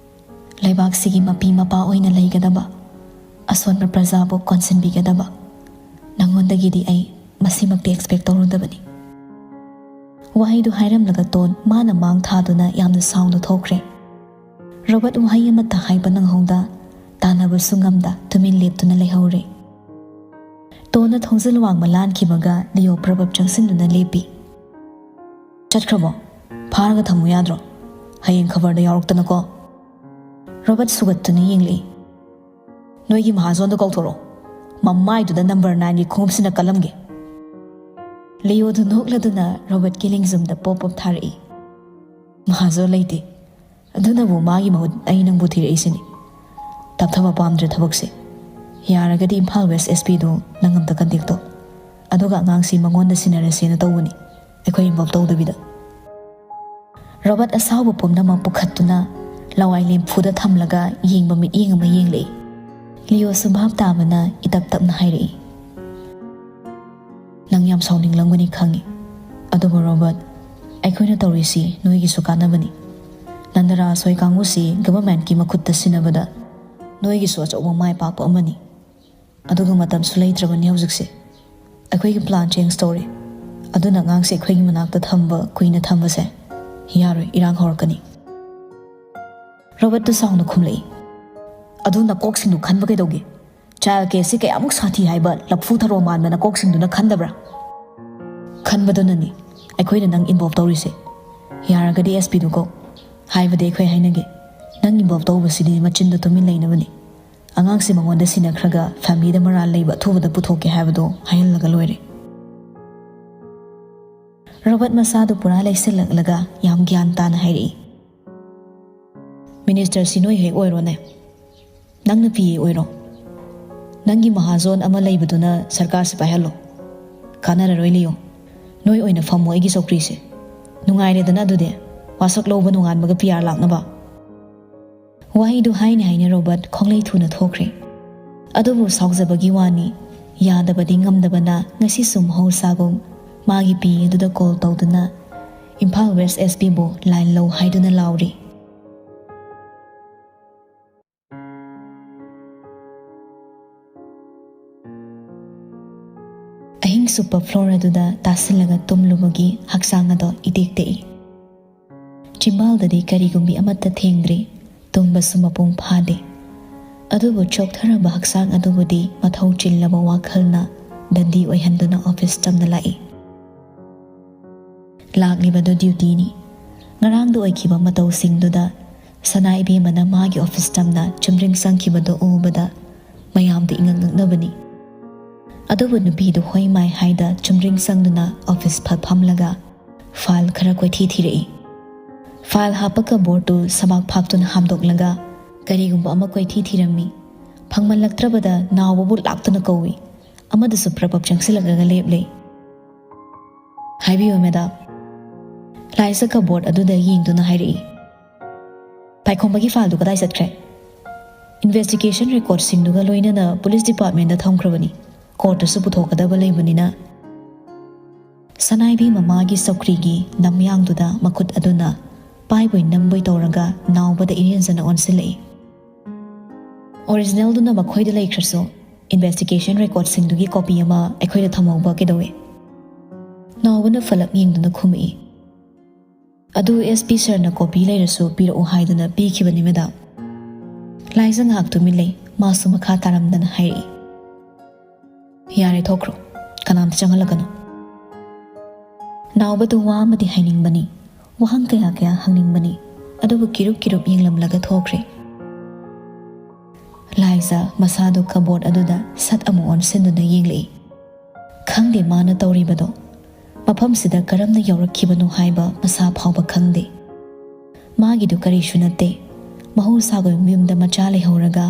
ꯂꯩꯕꯥꯛꯁꯤꯒꯤ ꯃꯄꯤ ꯃꯄꯥ ꯑꯣꯏꯅ ꯂꯩꯒꯗꯕ, ꯑꯁꯣꯟꯕ ꯄ꯭ꯔꯖꯥꯕꯨ ꯀꯣꯟꯁꯤꯟꯕꯤꯒꯗꯕ ꯅꯉꯣꯟꯗꯒꯤꯗꯤ ꯑꯩ ꯃꯁꯤꯃꯛꯇꯤ ꯑꯦꯛꯁꯄꯦꯛ ꯇꯧꯔꯨꯗꯕꯅꯤ꯫" ꯋꯥꯍꯩꯗꯨ ꯍꯥꯏꯔꯝꯂꯒ ꯇꯣꯟ ꯃꯥꯅ ꯃꯥꯡ ꯊꯥꯗꯨꯅ ꯌꯥꯝꯅ ꯁꯥꯎꯅ ꯊꯣꯛꯈ꯭ꯔꯦ꯫ ꯔꯣꯕꯔꯠ ꯋꯥꯍꯩ ꯑꯃꯠꯇ ꯍꯥꯏꯕ ꯅꯪꯍꯧꯗ, ꯇꯥꯟꯅꯕꯁꯨ ꯉꯝꯗ ꯇꯨꯃꯤꯟ ꯂꯦꯞꯇꯨꯅ ꯂꯩꯍꯧꯔꯦ꯫ ꯇꯣꯟꯅ ꯊꯣꯡꯖꯤꯜ ꯋꯥꯡꯃ ꯂꯥꯟꯈꯤꯕꯒ ꯂꯤꯑꯣ ꯄ꯭ꯔꯕꯞ ꯆꯪꯁꯤꯟꯗꯨꯅ ꯂꯦꯞꯄꯤ꯫ "ꯆꯠꯈ꯭ꯔꯕꯣ? ꯐꯥꯔꯒ ꯊꯝꯃꯨ ꯌꯥꯗ꯭ꯔꯣ? ꯍꯌꯦꯡ ꯈꯕꯔꯗ ꯌꯥꯎꯔꯛꯇꯅꯀꯣ꯫" ꯔꯣꯕꯔꯠ ꯁꯨꯒꯠꯇꯨꯅ ꯌꯦꯡꯂꯛꯏ꯫ "ꯅꯣꯏꯒꯤ ꯃꯍꯥꯖꯣꯟꯗꯣ ꯀꯧꯊꯣꯔꯛꯑꯣ꯫ ꯃꯃꯥꯏꯗꯨꯗ ꯅꯝꯕꯔ ꯅꯥꯏꯟꯒꯤ ꯈꯣꯡꯎꯞꯁꯤꯅ ꯀꯜꯂꯝꯒꯦ꯫" ꯂꯤꯑꯣꯗꯨ ꯅꯣꯛꯂꯗꯨꯅ ꯔꯣꯕꯔꯠꯀꯤ ꯂꯦꯡꯖꯨꯝꯗ ꯄꯣꯞ ꯄꯣꯞ ꯊꯥꯔꯛꯏ꯫ "ꯃꯍꯥꯖꯣꯟ ꯂꯩꯇꯦ꯫ ꯑꯗꯨꯅꯕꯨ ꯃꯥꯒꯤ ꯃꯍꯨꯠ ꯑꯩ ꯅꯪꯕꯨ ꯊꯤꯔꯛꯏꯁꯤꯅꯤ꯫ ꯇꯞꯊꯕ ꯄꯥꯝꯗ꯭ꯔꯦ ꯊꯕꯛꯁꯦ꯫ ꯌꯥꯔꯒꯗꯤ ꯏꯝꯐꯥꯜ ꯋꯦꯁ ꯑꯦꯁ ꯄꯤꯗꯨ ꯅꯪ ꯑꯝꯇ ꯀꯟꯇꯦꯛ ꯇꯧ꯫ ꯑꯗꯨꯒ ꯑꯉꯥꯡꯁꯤ ꯃꯉꯣꯟꯗ ꯁꯤꯟꯅꯔꯁꯦꯅ ꯇꯧꯕꯅꯤ, ꯑꯩꯈꯣꯏ ꯏꯟꯚꯣꯜꯕ ꯇꯧꯗꯕꯤꯗ꯫" ꯔꯣꯕꯔꯠ ꯑꯁꯥꯎꯕ ꯄꯨꯝꯅꯃꯛ ꯄꯨꯈꯠꯇꯨꯅ ꯂꯋꯥꯏ ꯂꯦꯝꯐꯨꯗ ꯊꯝꯂꯒ ꯌꯦꯡꯕ ꯃꯤꯠꯌꯦꯡ ꯑꯃ ꯌꯦꯡꯂꯛꯏ꯫ ꯂꯤꯑꯣꯁꯨ ꯚꯥꯞ ꯇꯥꯕꯅ ꯏꯇꯞ ꯇꯞꯅ ꯍꯥꯏꯔꯛꯏ, "ꯅꯪ ꯌꯥꯝ ꯁꯥꯎꯅꯤꯡꯂꯝꯒꯅꯤ ꯈꯪꯏ꯫ ꯑꯗꯨꯕꯨ ꯔꯣꯕꯔꯠ, ꯑꯩꯈꯣꯏꯅ ꯇꯧꯔꯤꯁꯤ ꯅꯣꯏꯒꯤꯁꯨ ꯀꯥꯟꯅꯕꯅꯤ꯫ ꯅꯟꯗꯔꯥ ꯑꯁꯣꯏ ꯀꯥꯡꯕꯨꯁꯤ ꯒꯚꯔꯟꯃꯦꯟꯠꯀꯤ ꯃꯈꯨꯠꯇ ꯁꯤꯟꯅꯕꯗ ꯅꯣꯏꯒꯤꯁꯨ ꯑꯆꯧꯕ ꯃꯥꯏ ꯄꯥꯛꯄ ꯑꯃꯅꯤ꯫ ꯑꯗꯨꯒ ꯃꯇꯝꯁꯨ ꯂꯩꯇ꯭ꯔꯕꯅꯤ ꯍꯧꯖꯤꯛꯁꯦ꯫ ꯑꯩꯈꯣꯏꯒꯤ ꯄ꯭ꯂꯥꯟ ꯆꯦꯟꯖ ꯇꯧꯔꯦ꯫ ꯑꯗꯨꯅ ꯑꯉꯥꯡꯁꯦ ꯑꯩꯈꯣꯏꯒꯤ ꯃꯅꯥꯛꯇ ꯊꯝꯕ, ꯀꯨꯏꯅ ꯊꯝꯕꯁꯦ ꯌꯥꯔꯣꯏ, ꯏꯔꯥꯡ ꯍꯧꯔꯛꯀꯅꯤ꯫" ꯔꯣꯕꯔꯠꯇꯨ ꯁꯥꯎꯅ ꯈꯨꯝꯂꯛꯏ, "ꯑꯗꯨ ꯅꯀꯣꯛꯁꯤꯡꯗꯨ ꯈꯟꯕ ꯀꯩꯗꯧꯒꯦ? Child caseꯁꯤ ꯀꯌꯥꯃꯨꯛ ꯁꯥꯊꯤ ꯍꯥꯏꯕ ꯂꯐꯨ ꯊꯔꯣ ꯃꯥꯟꯕ ꯅꯀꯣꯛꯁꯤꯡꯗꯨꯅ ꯈꯟꯗꯕ꯭ꯔꯥ? ꯈꯟꯕꯗꯨꯅꯅꯤ ꯑꯩꯈꯣꯏꯅ ꯅꯪ involve ꯇꯧꯔꯤꯁꯦ꯫ ꯌꯥꯔꯒꯗꯤ S Pꯗꯨ ꯀꯧ꯫ ꯍꯥꯏꯕꯗꯤ ꯑꯩꯈꯣꯏ ꯍꯥꯏꯅꯒꯦ꯫ ꯅꯪ involve ꯇꯧꯕꯁꯤꯗꯤ ꯃꯆꯤꯟꯗ ꯇꯨꯃꯤꯟ ꯂꯩꯅꯕꯅꯤ꯫ ꯑꯉꯥꯡꯁꯤ ꯃꯉꯣꯟꯗ ꯁꯤꯟꯅꯈ꯭ꯔꯒ familyꯗ ꯃꯔꯥꯜ ꯂꯩꯕ ꯑꯊꯨꯕꯗ ꯄꯨꯊꯣꯛꯀꯦ ꯍꯥꯏꯕꯗꯣ ꯍꯥꯏꯍꯜꯂꯒ ꯂꯣꯏꯔꯦ꯫ ꯔꯣꯕꯔꯠ ꯃꯁꯥꯗꯨ ꯄꯨꯔꯥ ꯂꯩꯁꯤꯜꯂꯛꯂꯒ ꯌꯥꯝ ꯒ꯭ꯌꯥꯟ ꯇꯥꯅ ꯍꯥꯏꯔꯛꯏ꯫ Ministerꯁꯤ ꯅꯣꯏ ꯍꯦꯛ ꯑꯣꯏꯔꯣꯅꯦ꯫ ꯅꯪꯅ P A ꯑꯣꯏꯔꯣ꯫ ꯅꯪꯒꯤ ꯃꯍꯥꯖꯣꯟ ꯑꯃ ꯂꯩꯕꯗꯨꯅ ꯁꯔꯀꯥꯔꯁꯤ ꯄꯥꯏꯍꯜꯂꯣ꯫ ꯀꯥꯟꯅꯔꯔꯣꯏ ꯂꯤꯌꯣ꯫ ꯅꯣꯏ ꯑꯣꯏꯅ ꯐꯝꯃꯣ ꯑꯩꯒꯤ ꯆꯧꯀ꯭ꯔꯤꯁꯦ꯫ ꯅꯨꯡꯉꯥꯏꯔꯦꯗꯅ ꯑꯗꯨꯗꯤ꯫ ꯋꯥꯁꯛ ꯂꯧꯕ ꯅꯣꯡꯉꯥꯟꯕꯒ P R ꯂꯥꯛꯅꯕ꯫ ꯋꯥꯍꯩꯗꯨ ꯍꯥꯏꯅ ꯍꯥꯏꯅ ꯔꯣꯕꯔꯠ ꯈꯣꯡꯂꯩ ꯊꯨꯅ ꯊꯣꯛꯈ꯭ꯔꯦ꯫ ꯑꯗꯨꯕꯨ ꯁꯥꯎꯖꯕꯒꯤ ꯋꯥꯅꯤ, ꯌꯥꯗꯕꯗꯤ ꯉꯝꯗꯕꯅ ꯉꯁꯤꯁꯨ ꯃꯍꯧꯁꯥꯒꯨꯝ ꯃꯥꯒꯤ P A ꯑꯗꯨꯗ call ꯇꯧꯗꯨꯅ ꯏꯝꯐꯥꯜ West S Pꯕꯨ line ꯂꯧ ꯍꯥꯏꯗꯨꯅ ꯂꯥꯎꯔꯤ꯫ ꯑꯍꯤꯡ ꯆꯨꯞꯄ floor ꯑꯗꯨꯗ ꯇꯥꯁꯤꯜꯂꯒ ꯇꯨꯝꯂꯨꯕꯒꯤ ꯍꯛꯆꯥꯡ ꯑꯗꯣ ꯏꯇꯦꯛ ꯇꯦꯛꯏ꯫ ꯆꯤꯝꯕꯥꯜꯗꯗꯤ ꯀꯔꯤꯒꯨꯝꯕꯤ ꯑꯃꯠꯇ ꯊꯦꯡꯗ꯭ꯔꯤ, ꯇꯨꯝꯕꯁꯨ ꯃꯄꯨꯡ ꯐꯥꯗꯦ꯫ ꯑꯗꯨꯕꯨ ꯆꯣꯛꯊꯔꯕ ꯍꯛꯆꯥꯡ ꯑꯗꯨꯕꯨꯗꯤ ꯃꯊꯧ ꯆꯤꯜꯂꯕ ꯋꯥꯈꯜꯅ ꯗꯟꯗꯤ ꯑꯣꯏꯍꯟꯗꯨꯅ office ꯇꯝꯅ ꯂꯥꯛꯏ꯫ ꯂꯥꯛꯂꯤꯕꯗꯨ dutyꯅꯤ꯫ ꯉꯔꯥꯡꯗ ꯑꯣꯏꯈꯤꯕ ꯃꯇꯧꯁꯤꯡꯗꯨꯗ ꯁꯅꯥ ꯏꯕꯦꯝꯃꯅ ꯃꯥꯒꯤ office ꯇꯝꯅ ꯆꯨꯝꯗ꯭ꯔꯤꯡ ꯆꯪꯈꯤꯕꯗꯨ ꯎꯕꯗ ꯃꯌꯥꯝꯗꯨ ꯏꯉꯛ ꯉꯛꯅꯕꯅꯤ꯫ ꯑꯗꯨꯕꯨ ꯅꯨꯄꯤꯗꯨ ꯍꯣꯏ ꯃꯥꯏ ꯍꯥꯏꯗ ꯆꯨꯝꯗ꯭ꯔꯤꯡ ꯆꯪꯗꯨꯅ office ꯐꯠ ꯐꯝꯂꯒ file ꯈꯔ ꯀꯣꯏꯊꯤ ꯊꯤꯔꯛꯏ꯫ File ꯍꯥꯞꯄ cupboardꯇꯨ ꯁꯕꯥꯛ ꯐꯥꯛꯇꯨꯅ ꯍꯥꯝꯗꯣꯛꯂꯒ ꯀꯔꯤꯒꯨꯝꯕ ꯑꯃ ꯀꯣꯏꯊꯤ ꯊꯤꯔꯝꯃꯤ꯫ ꯐꯪꯃꯜꯂꯛꯇ꯭ꯔꯕꯗ ꯅꯥꯎꯕꯕꯨ ꯂꯥꯛꯇꯨꯅ ꯀꯧꯏ꯫ ꯑꯃꯗꯨꯁꯨ ꯄ꯭ꯔꯞ ꯄ꯭ꯔꯞ ꯆꯪꯁꯤꯜꯂꯛꯂꯒ ꯂꯦꯞꯂꯦ꯫ "ꯍꯥꯏꯕꯤꯌꯨ, madam꯫" ꯂꯥꯏꯖ cupboard ꯑꯗꯨꯗ ꯌꯦꯡꯗꯨꯅ ꯍꯥꯏꯔꯛꯏ꯫ "ꯄꯥꯏꯈꯣꯝꯕꯒꯤ fileꯗꯨ ꯀꯗꯥꯏ ꯆꯠꯈ꯭ꯔꯦ? Investigation recordꯁꯤꯡꯗꯨꯒ ꯂꯣꯏꯅꯅ police departmentꯇ ꯊꯝꯈ꯭ꯔꯕꯅꯤ꯫ Courtꯇꯁꯨ ꯄꯨꯊꯣꯛꯀꯗꯕ ꯂꯩꯕꯅꯤꯅ꯫" ꯁꯅꯥꯏꯕꯤ ꯃꯃꯥꯒꯤ ꯆꯧꯀ꯭ꯔꯤꯒꯤ ꯅꯝꯌꯥꯡꯗꯨꯗ ꯃꯈꯨꯠ ꯑꯗꯨꯅ ꯄꯥꯏꯕꯣꯏ ꯅꯝꯕꯣꯏ ꯇꯧꯔꯒ ꯅꯥꯎꯕꯗ ꯏꯔꯦꯟꯖꯅ ꯑꯣꯟꯁꯤꯜꯂꯛꯏ꯫ "Originalꯗꯨꯅ ꯃꯈꯣꯏꯗ ꯂꯩꯈ꯭ꯔꯁꯨ, investigation recordꯁꯤꯡꯗꯨꯒꯤ copy ꯑꯃ ꯑꯩꯈꯣꯏꯗ ꯊꯝꯍꯧꯕ ꯀꯩꯗꯧꯏ?" ꯅꯥꯎꯕꯅ ꯐꯂꯞ ꯌꯦꯡꯗꯨꯅ ꯈꯨꯝꯃꯛꯏ꯫ "ꯑꯗꯨ S P sirꯅ copy ꯂꯩꯔꯁꯨ ꯄꯤꯔꯛꯎ ꯍꯥꯏꯗꯨꯅ ꯄꯤꯈꯤꯕꯅꯤ, madam꯫" ꯂꯥꯏꯖ ꯉꯥꯏꯍꯥꯛ ꯇꯨꯃꯤꯟ ꯂꯩ꯫ ꯃꯥꯁꯨ ꯃꯈꯥ ꯇꯥꯔꯝꯗꯅ ꯍꯥꯏꯔꯛꯏ, "ꯌꯥꯔꯦ, ꯊꯣꯛꯈ꯭ꯔꯣ, ꯀꯅꯥꯝꯇ ꯆꯪꯍꯜꯂꯛꯀꯅꯨ"꯫ ꯅꯥꯎꯕꯗꯨ ꯋꯥ ꯑꯃꯗꯤ ꯍꯥꯏꯅꯤꯡꯕꯅꯤ, ꯋꯥꯍꯪ ꯀꯌꯥ ꯀꯌꯥ ꯍꯪꯅꯤꯡꯕꯅꯤ, ꯑꯗꯨꯕꯨ ꯀꯤꯔꯨꯞ ꯀꯤꯔꯨꯞ ꯌꯦꯡꯂꯝꯂꯒ ꯊꯣꯛꯈ꯭ꯔꯦ꯫ ꯂꯥꯏꯖ ꯃꯁꯥꯗꯨ ꯀꯕꯣꯔꯗ ꯑꯗꯨꯗ ꯁꯠ ꯑꯃꯨꯛ ꯑꯣꯟꯁꯤꯟꯗꯨꯅ ꯌꯦꯡꯂꯛꯏ꯫ ꯈꯪꯗꯦ ꯃꯥꯅ ꯇꯧꯔꯤꯕꯗꯣ꯫ ꯃꯐꯝꯁꯤꯗ ꯀꯔꯝꯅ ꯌꯧꯔꯛꯈꯤꯕꯅꯣ ꯍꯥꯏꯕ ꯃꯁꯥ ꯐꯥꯎꯕ ꯈꯪꯗꯦ꯫ ꯃꯥꯒꯤꯗꯨ ꯀꯔꯤꯁꯨ ꯅꯠꯇꯦ꯫ ꯃꯍꯧꯁꯥꯒꯨꯝ ꯌꯨꯝꯗ ꯃꯆꯥ ꯂꯩꯍꯧꯔꯒ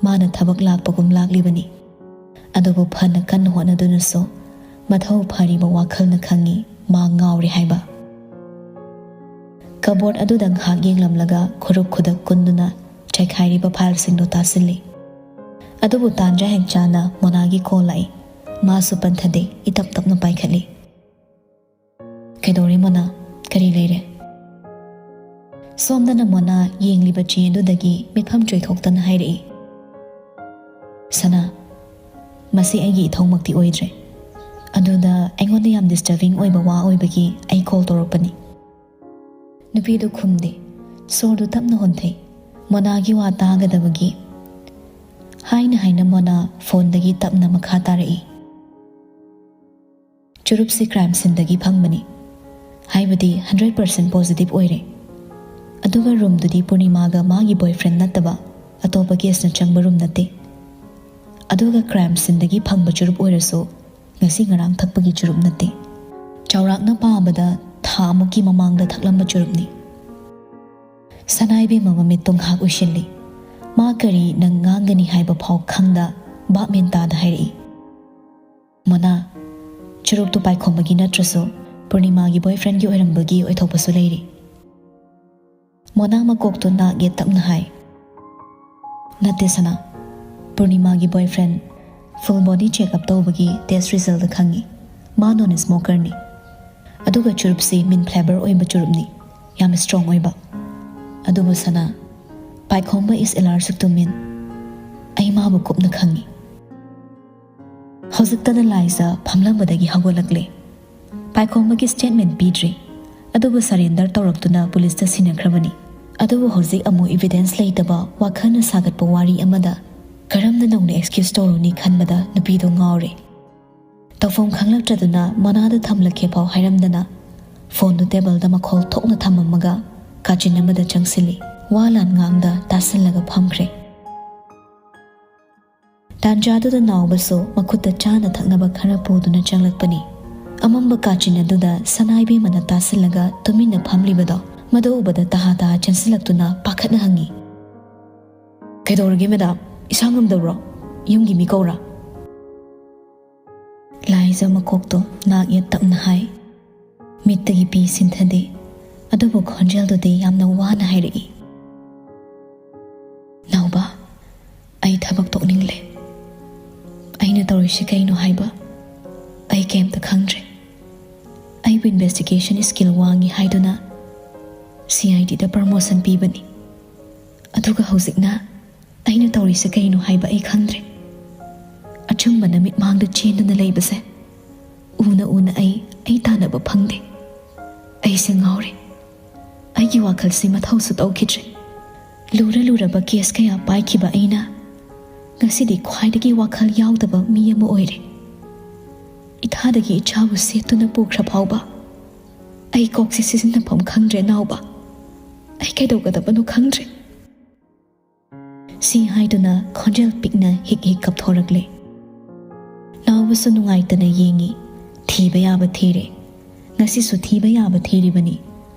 ꯃꯥꯅ ꯊꯕꯛ ꯂꯥꯛꯄꯒꯨꯝ ꯂꯥꯛꯂꯤꯕꯅꯤ꯫ ꯑꯗꯨꯕꯨ ꯐꯅ ꯀꯟꯅ ꯍꯣꯠꯅꯗꯨꯅꯁꯨ ꯃꯊꯧ ꯐꯔꯤꯕ ꯋꯥꯈꯜꯅ ꯈꯪꯏ ꯃꯥ ꯉꯥꯎꯔꯦ ꯍꯥꯏꯕ꯫ ꯀꯕꯣꯔꯗ ꯑꯗꯨꯗ ꯉꯥꯏꯍꯥꯛ ꯌꯦꯡꯂꯝꯂꯒ ꯈꯨꯔꯨꯞ ꯈꯨꯗꯛ ꯀꯨꯟꯗꯨꯅ ꯆꯥꯏꯈꯥꯏꯔꯤꯕ ꯐꯥꯏꯜꯁꯤꯡꯗꯨ ꯇꯥꯁꯤꯜꯂꯤ꯫ ꯑꯗꯨꯕꯨ ꯇꯥꯟꯖꯥ ꯍꯦꯛ ꯆꯥꯅ ꯃꯣꯅꯥꯒꯤ ꯀꯣꯜ ꯂꯥꯛꯏ꯫ ꯃꯥꯁꯨ ꯄꯟꯊꯗꯦ, ꯏꯇꯞ ꯇꯞꯅ ꯄꯥꯏꯈꯠꯂꯤ꯫ "ꯀꯩꯗꯧꯔꯦ ꯃꯣꯅꯥ? ꯀꯔꯤ ꯂꯩꯔꯦ?" ꯁꯣꯝꯗꯅ ꯃꯣꯅꯥ ꯌꯦꯡꯂꯤꯕ ꯆꯦ ꯑꯗꯨꯗꯒꯤ ꯃꯤꯠꯐꯝ ꯆꯣꯏꯊꯣꯛꯇꯅ ꯍꯥꯏꯔꯛꯏ, "ꯁꯅꯥ, ꯃꯁꯤ ꯑꯩꯒꯤ ꯏꯊꯧꯃꯛꯇꯤ ꯑꯣꯏꯗ꯭ꯔꯦ꯫ ꯑꯗꯨꯗ ꯑꯩꯉꯣꯟꯗ ꯌꯥꯝ ꯗꯤꯁꯇꯔꯕꯤꯡ ꯑꯣꯏꯕ ꯋꯥ ꯑꯣꯏꯕꯒꯤ ꯑꯩ ꯀꯣꯜ ꯇꯧꯔꯛꯄꯅꯤ"꯫ ꯅꯨꯄꯤꯗꯨ ꯈꯨꯝꯗꯦ꯫ ꯁꯣꯔꯗꯨ ꯇꯞꯅ ꯍꯣꯟꯊꯩ꯫ ꯃꯣꯅꯥꯒꯤ ꯋꯥ ꯇꯥꯒꯗꯕꯒꯤ꯫ ꯍꯥꯏꯅ ꯍꯥꯏꯅ ꯃꯣꯅꯥ ꯐꯣꯟꯗꯒꯤ ꯇꯞꯅ ꯃꯈꯥ ꯇꯥꯔꯛꯏ, "ꯆꯨꯔꯨꯞꯁꯤ ꯀ꯭ꯔꯥꯏꯝ ꯁꯤꯟꯗꯒꯤ ꯐꯪꯕꯅꯤ꯫ ꯍꯥꯏꯕꯗꯤ ꯍꯟꯗ꯭ꯔꯦꯠ ꯄꯥꯔꯁꯦꯟ ꯄꯣꯖꯤꯇꯤꯚ ꯑꯣꯏꯔꯦ꯫ ꯑꯗꯨꯒ ꯔꯨꯝꯗꯨꯗꯤ ꯄꯨꯔꯅꯤꯃꯥꯒ ꯃꯥꯒꯤ ꯕꯣꯏꯐ꯭ꯔꯦꯟ ꯅꯠꯇꯕ ꯑꯇꯣꯞꯄ ꯒꯦꯁꯅ ꯆꯪꯕ ꯔꯨꯝ ꯅꯠꯇꯦ꯫ ꯑꯗꯨꯒ ꯀ꯭ꯔꯥꯏꯝ ꯁꯤꯟꯗꯒꯤ ꯐꯪꯕ ꯆꯨꯔꯨꯞ ꯑꯣꯏꯔꯁꯨ ꯉꯁꯤ ꯉꯔꯥꯡ ꯊꯛꯄꯒꯤ ꯆꯨꯔꯨꯞ ꯅꯠꯇꯦ꯫ ꯆꯥꯎꯔꯥꯛꯅ ꯄꯥꯕꯗ ꯊꯥ ꯑꯃꯨꯛꯀꯤ ꯃꯃꯥꯡꯗ ꯊꯛꯂꯝꯕ ꯆꯨꯔꯨꯞꯅꯤ"꯫ ꯁꯅꯥ ꯏꯕꯦꯝꯃ ꯃꯃꯤꯠꯇꯨ ꯉꯥꯏꯍꯥꯛ ꯎꯏꯁꯤꯜꯂꯤ꯫ ꯃꯥ ꯀꯔꯤ ꯅꯪ ꯉꯥꯡꯒꯅꯤ ꯍꯥꯏꯕ ꯐꯥꯎ ꯈꯪꯗ, ꯚꯥꯞ ꯃꯦꯟ ꯇꯥꯗ ꯍꯥꯏꯔꯛꯏ, "ꯃꯣꯅꯥ, ꯆꯨꯔꯨꯞꯇꯨ ꯄꯥꯏꯈꯣꯝꯕꯒꯤ ꯅꯠꯇ꯭ꯔꯁꯨ ꯄꯨꯔꯅꯤꯃꯥꯒꯤ ꯕꯣꯏꯐ꯭ꯔꯦꯟꯒꯤ ꯑꯣꯏꯔꯝꯕꯒꯤ ꯑꯣꯏꯊꯣꯛꯄꯁꯨ ꯂꯩꯔꯤ"꯫ ꯃꯣꯅꯥ ꯃꯀꯣꯛꯇꯨ ꯅꯥꯛ ꯌꯦꯠ ꯇꯞꯅ ꯍꯥꯏ, "ꯅꯠꯇꯦ ꯁꯅꯥ, ꯄꯨꯔꯅꯤꯃꯥꯒꯤ ꯕꯣꯏꯐ꯭ꯔꯦꯟ ꯐꯨꯜ ꯕꯣꯗꯤ ꯆꯦꯛꯑꯞ ꯇꯧꯕꯒꯤ ꯇꯦꯁ ꯔꯤꯖꯜꯗ ꯈꯪꯉꯤ꯫ ꯃꯥ ꯅꯣꯟ ꯁ꯭ꯃꯣꯀꯔꯅꯤ꯫ ꯑꯗꯨꯒ ꯆꯨꯔꯨꯞꯁꯤ ꯃꯤꯟ ꯐ꯭ꯂꯦꯕꯔ ꯑꯣꯏꯕ ꯆꯨꯔꯨꯞꯅꯤ꯫ ꯌꯥꯝ ꯁ꯭ꯇ꯭ꯔꯣꯡ ꯑꯣꯏꯕ꯫ ꯑꯗꯨꯕꯨ ꯁꯅꯥ, ꯄꯥꯏꯈꯣꯝꯕ is allergic to mint꯫ ꯑꯩ ꯃꯥꯕꯨ ꯀꯨꯞꯅ ꯈꯪꯉꯤ"꯫ ꯍꯧꯖꯤꯛꯇꯗ ꯂꯥꯏꯖ ꯐꯝꯂꯝꯕꯗꯒꯤ ꯍꯧꯒꯠꯂꯛꯂꯦ꯫ ꯄꯥꯏꯈꯣꯝꯕꯒꯤ ꯁ꯭ꯇꯦꯠꯃꯦꯟ ꯄꯤꯗ꯭ꯔꯤ, ꯑꯗꯨꯕꯨ ꯁꯔꯦꯟꯗꯔ ꯇꯧꯔꯛꯇꯨꯅ ꯄꯨꯂꯤꯁꯇ ꯁꯤꯟꯅꯈ꯭ꯔꯕꯅꯤ꯫ ꯑꯗꯨꯕꯨ ꯍꯧꯖꯤꯛ ꯑꯃꯨꯛ ꯏꯚꯤꯗꯦꯟꯁ ꯂꯩꯇꯕ ꯋꯥꯈꯜꯅ ꯁꯥꯒꯠꯄ ꯋꯥꯔꯤ ꯑꯃꯗ ꯀꯔꯝꯅ ꯅꯧꯅ ꯑꯦꯛꯁꯀ꯭ꯌꯨꯁ ꯇꯧꯔꯨꯅꯤ ꯈꯟꯕꯗ ꯅꯨꯄꯤꯗꯣ ꯉꯥꯎꯔꯦ꯫ ꯇꯧꯐꯝ ꯈꯪꯂꯛꯇ꯭ꯔꯗꯨꯅ ꯃꯅꯥꯗ ꯊꯝꯂꯛꯀꯦ ꯐꯥꯎ ꯍꯥꯏꯔꯝꯗꯅ ꯐꯣꯟꯗꯨ ꯇꯦꯕꯜꯗ ꯃꯈꯣꯜ ꯊꯣꯛꯅ ꯊꯝꯃꯝꯃꯒ ꯀꯥꯆꯤꯟ ꯑꯃꯗ ꯆꯪꯁꯤꯜꯂꯤ꯫ ꯋꯥ ꯂꯥꯟ ꯉꯥꯡꯗ ꯇꯥꯁꯤꯜꯂꯒ ꯐꯝꯈ꯭ꯔꯦ꯫ ꯇꯥꯟꯖꯥꯗꯨꯗ ꯅꯥꯎꯕꯁꯨ ꯃꯈꯨꯠꯇ ꯆꯥꯅ ꯊꯛꯅꯕ ꯈꯔ ꯄꯨꯗꯨꯅ ꯆꯪꯂꯛꯄꯅꯤ꯫ ꯑꯃꯝꯕ ꯀꯥꯆꯤꯟ ꯑꯗꯨꯗ ꯁꯅꯥꯏꯕꯦꯝꯃꯅ ꯇꯥꯁꯤꯜꯂꯒ ꯇꯨꯃꯤꯟꯅ ꯐꯝꯂꯤꯕꯗꯣ ꯃꯗꯨ ꯎꯕꯗ ꯇꯍꯥ ꯇꯍꯥ ꯆꯦꯟꯁꯤꯜꯂꯛꯇꯨꯅ ꯄꯥꯈꯠꯅ ꯍꯪꯉꯤ, "ꯀꯩꯗꯧꯔꯒꯦ ꯃꯦꯗꯥꯝ? ꯏꯁꯥ ꯉꯝꯗꯕ꯭ꯔꯣ? ꯌꯨꯝꯒꯤ ꯃꯤ ꯀꯧꯔꯥ?" ꯂꯥꯏꯖ ꯃꯀꯣꯛꯇꯣ ꯅꯥꯛ ꯌꯦꯠ ꯇꯞꯅ ꯍꯥꯏ꯫ ꯃꯤꯠꯇꯒꯤ ꯄꯤ ꯁꯤꯟꯊꯗꯦ, ꯑꯗꯨꯕꯨ ꯈꯣꯟꯖꯦꯜꯗꯨꯗꯤ ꯌꯥꯝꯅ ꯋꯥꯅ ꯍꯥꯏꯔꯛꯏ, "ꯅꯥꯎꯕ, ꯑꯩ ꯊꯕꯛ ꯇꯣꯛꯅꯤꯡꯂꯦ꯫ ꯑꯩꯅ ꯇꯧꯔꯤꯁꯤ ꯀꯩꯅꯣ ꯍꯥꯏꯕ ꯑꯩ ꯀꯩꯝꯇ ꯈꯪꯗ꯭ꯔꯦ꯫ ꯑꯩꯕꯨ ꯏꯟꯚꯦꯁꯇꯤꯒꯦꯁꯟ ꯁ꯭ꯀꯤꯜ ꯋꯥꯡꯉꯤ ꯍꯥꯏꯗꯨꯅ ꯁꯤ ꯑꯥꯏ ꯗꯤꯗ ꯄ꯭ꯔꯃꯣꯁꯟ ꯄꯤꯕꯅꯤ꯫ ꯑꯗꯨꯒ ꯍꯧꯖꯤꯛꯅ ꯑꯩꯅ ꯇꯧꯔꯤꯁꯦ ꯀꯩꯅꯣ ꯍꯥꯏꯕ ꯑꯩ ꯈꯪꯗ꯭ꯔꯦ꯫ ꯑꯆꯨꯝꯕꯅ ꯃꯤꯠꯃꯥꯡꯗ ꯆꯦꯟꯗꯨꯅ ꯂꯩꯕꯁꯦ ꯎꯅ ꯎꯅ ꯑꯩ ꯑꯩ ꯇꯥꯟꯅꯕ ꯐꯪꯗꯦ꯫ ꯑꯩꯁꯦ ꯉꯥꯎꯔꯦ꯫ ꯑꯩꯒꯤ ꯋꯥꯈꯜꯁꯤ ꯃꯊꯧꯁꯨ ꯇꯧꯈꯤꯗ꯭ꯔꯦ꯫ ꯂꯨꯔ ꯂꯨꯔꯕ ꯀꯦꯁ ꯀꯌꯥ ꯄꯥꯏꯈꯤꯕ ꯑꯩꯅ ꯉꯁꯤꯗꯤ ꯈ꯭ꯋꯥꯏꯗꯒꯤ ꯋꯥꯈꯜ ꯌꯥꯎꯗꯕ ꯃꯤ ꯑꯃ ꯑꯣꯏꯔꯦ꯫ ꯏꯊꯥꯗꯒꯤ ꯏꯆꯥꯕꯨ ꯁꯦꯠꯇꯨꯅ ꯄꯨꯈ꯭ꯔ ꯐꯥꯎꯕ ꯑꯩ ꯀꯣꯛꯁꯤ ꯁꯤꯖꯤꯟꯅꯐꯝ ꯈꯪꯗ꯭ꯔꯦ ꯅꯥꯎꯕ꯫ ꯑꯩ ꯀꯩꯗꯧꯒꯗꯕꯅꯣ ꯈꯪꯗ꯭ꯔꯦ꯫" ꯁꯤ ꯍꯥꯏꯗꯨꯅ ꯈꯣꯟꯖꯦꯜ ꯄꯤꯛꯅ ꯍꯤꯛ ꯍꯤꯛ ꯀꯞꯊꯣꯔꯛꯂꯦ꯫ ꯅꯥꯎꯕꯁꯨ ꯅꯨꯡꯉꯥꯏꯇꯅ ꯌꯦꯡꯉꯤ꯫ ꯊꯤꯕ ꯌꯥꯕ ꯊꯤꯔꯦ꯫ ꯉꯁꯤꯁꯨ ꯊꯤꯕ ꯌꯥꯕ ꯊꯤꯔꯤꯕꯅꯤ꯫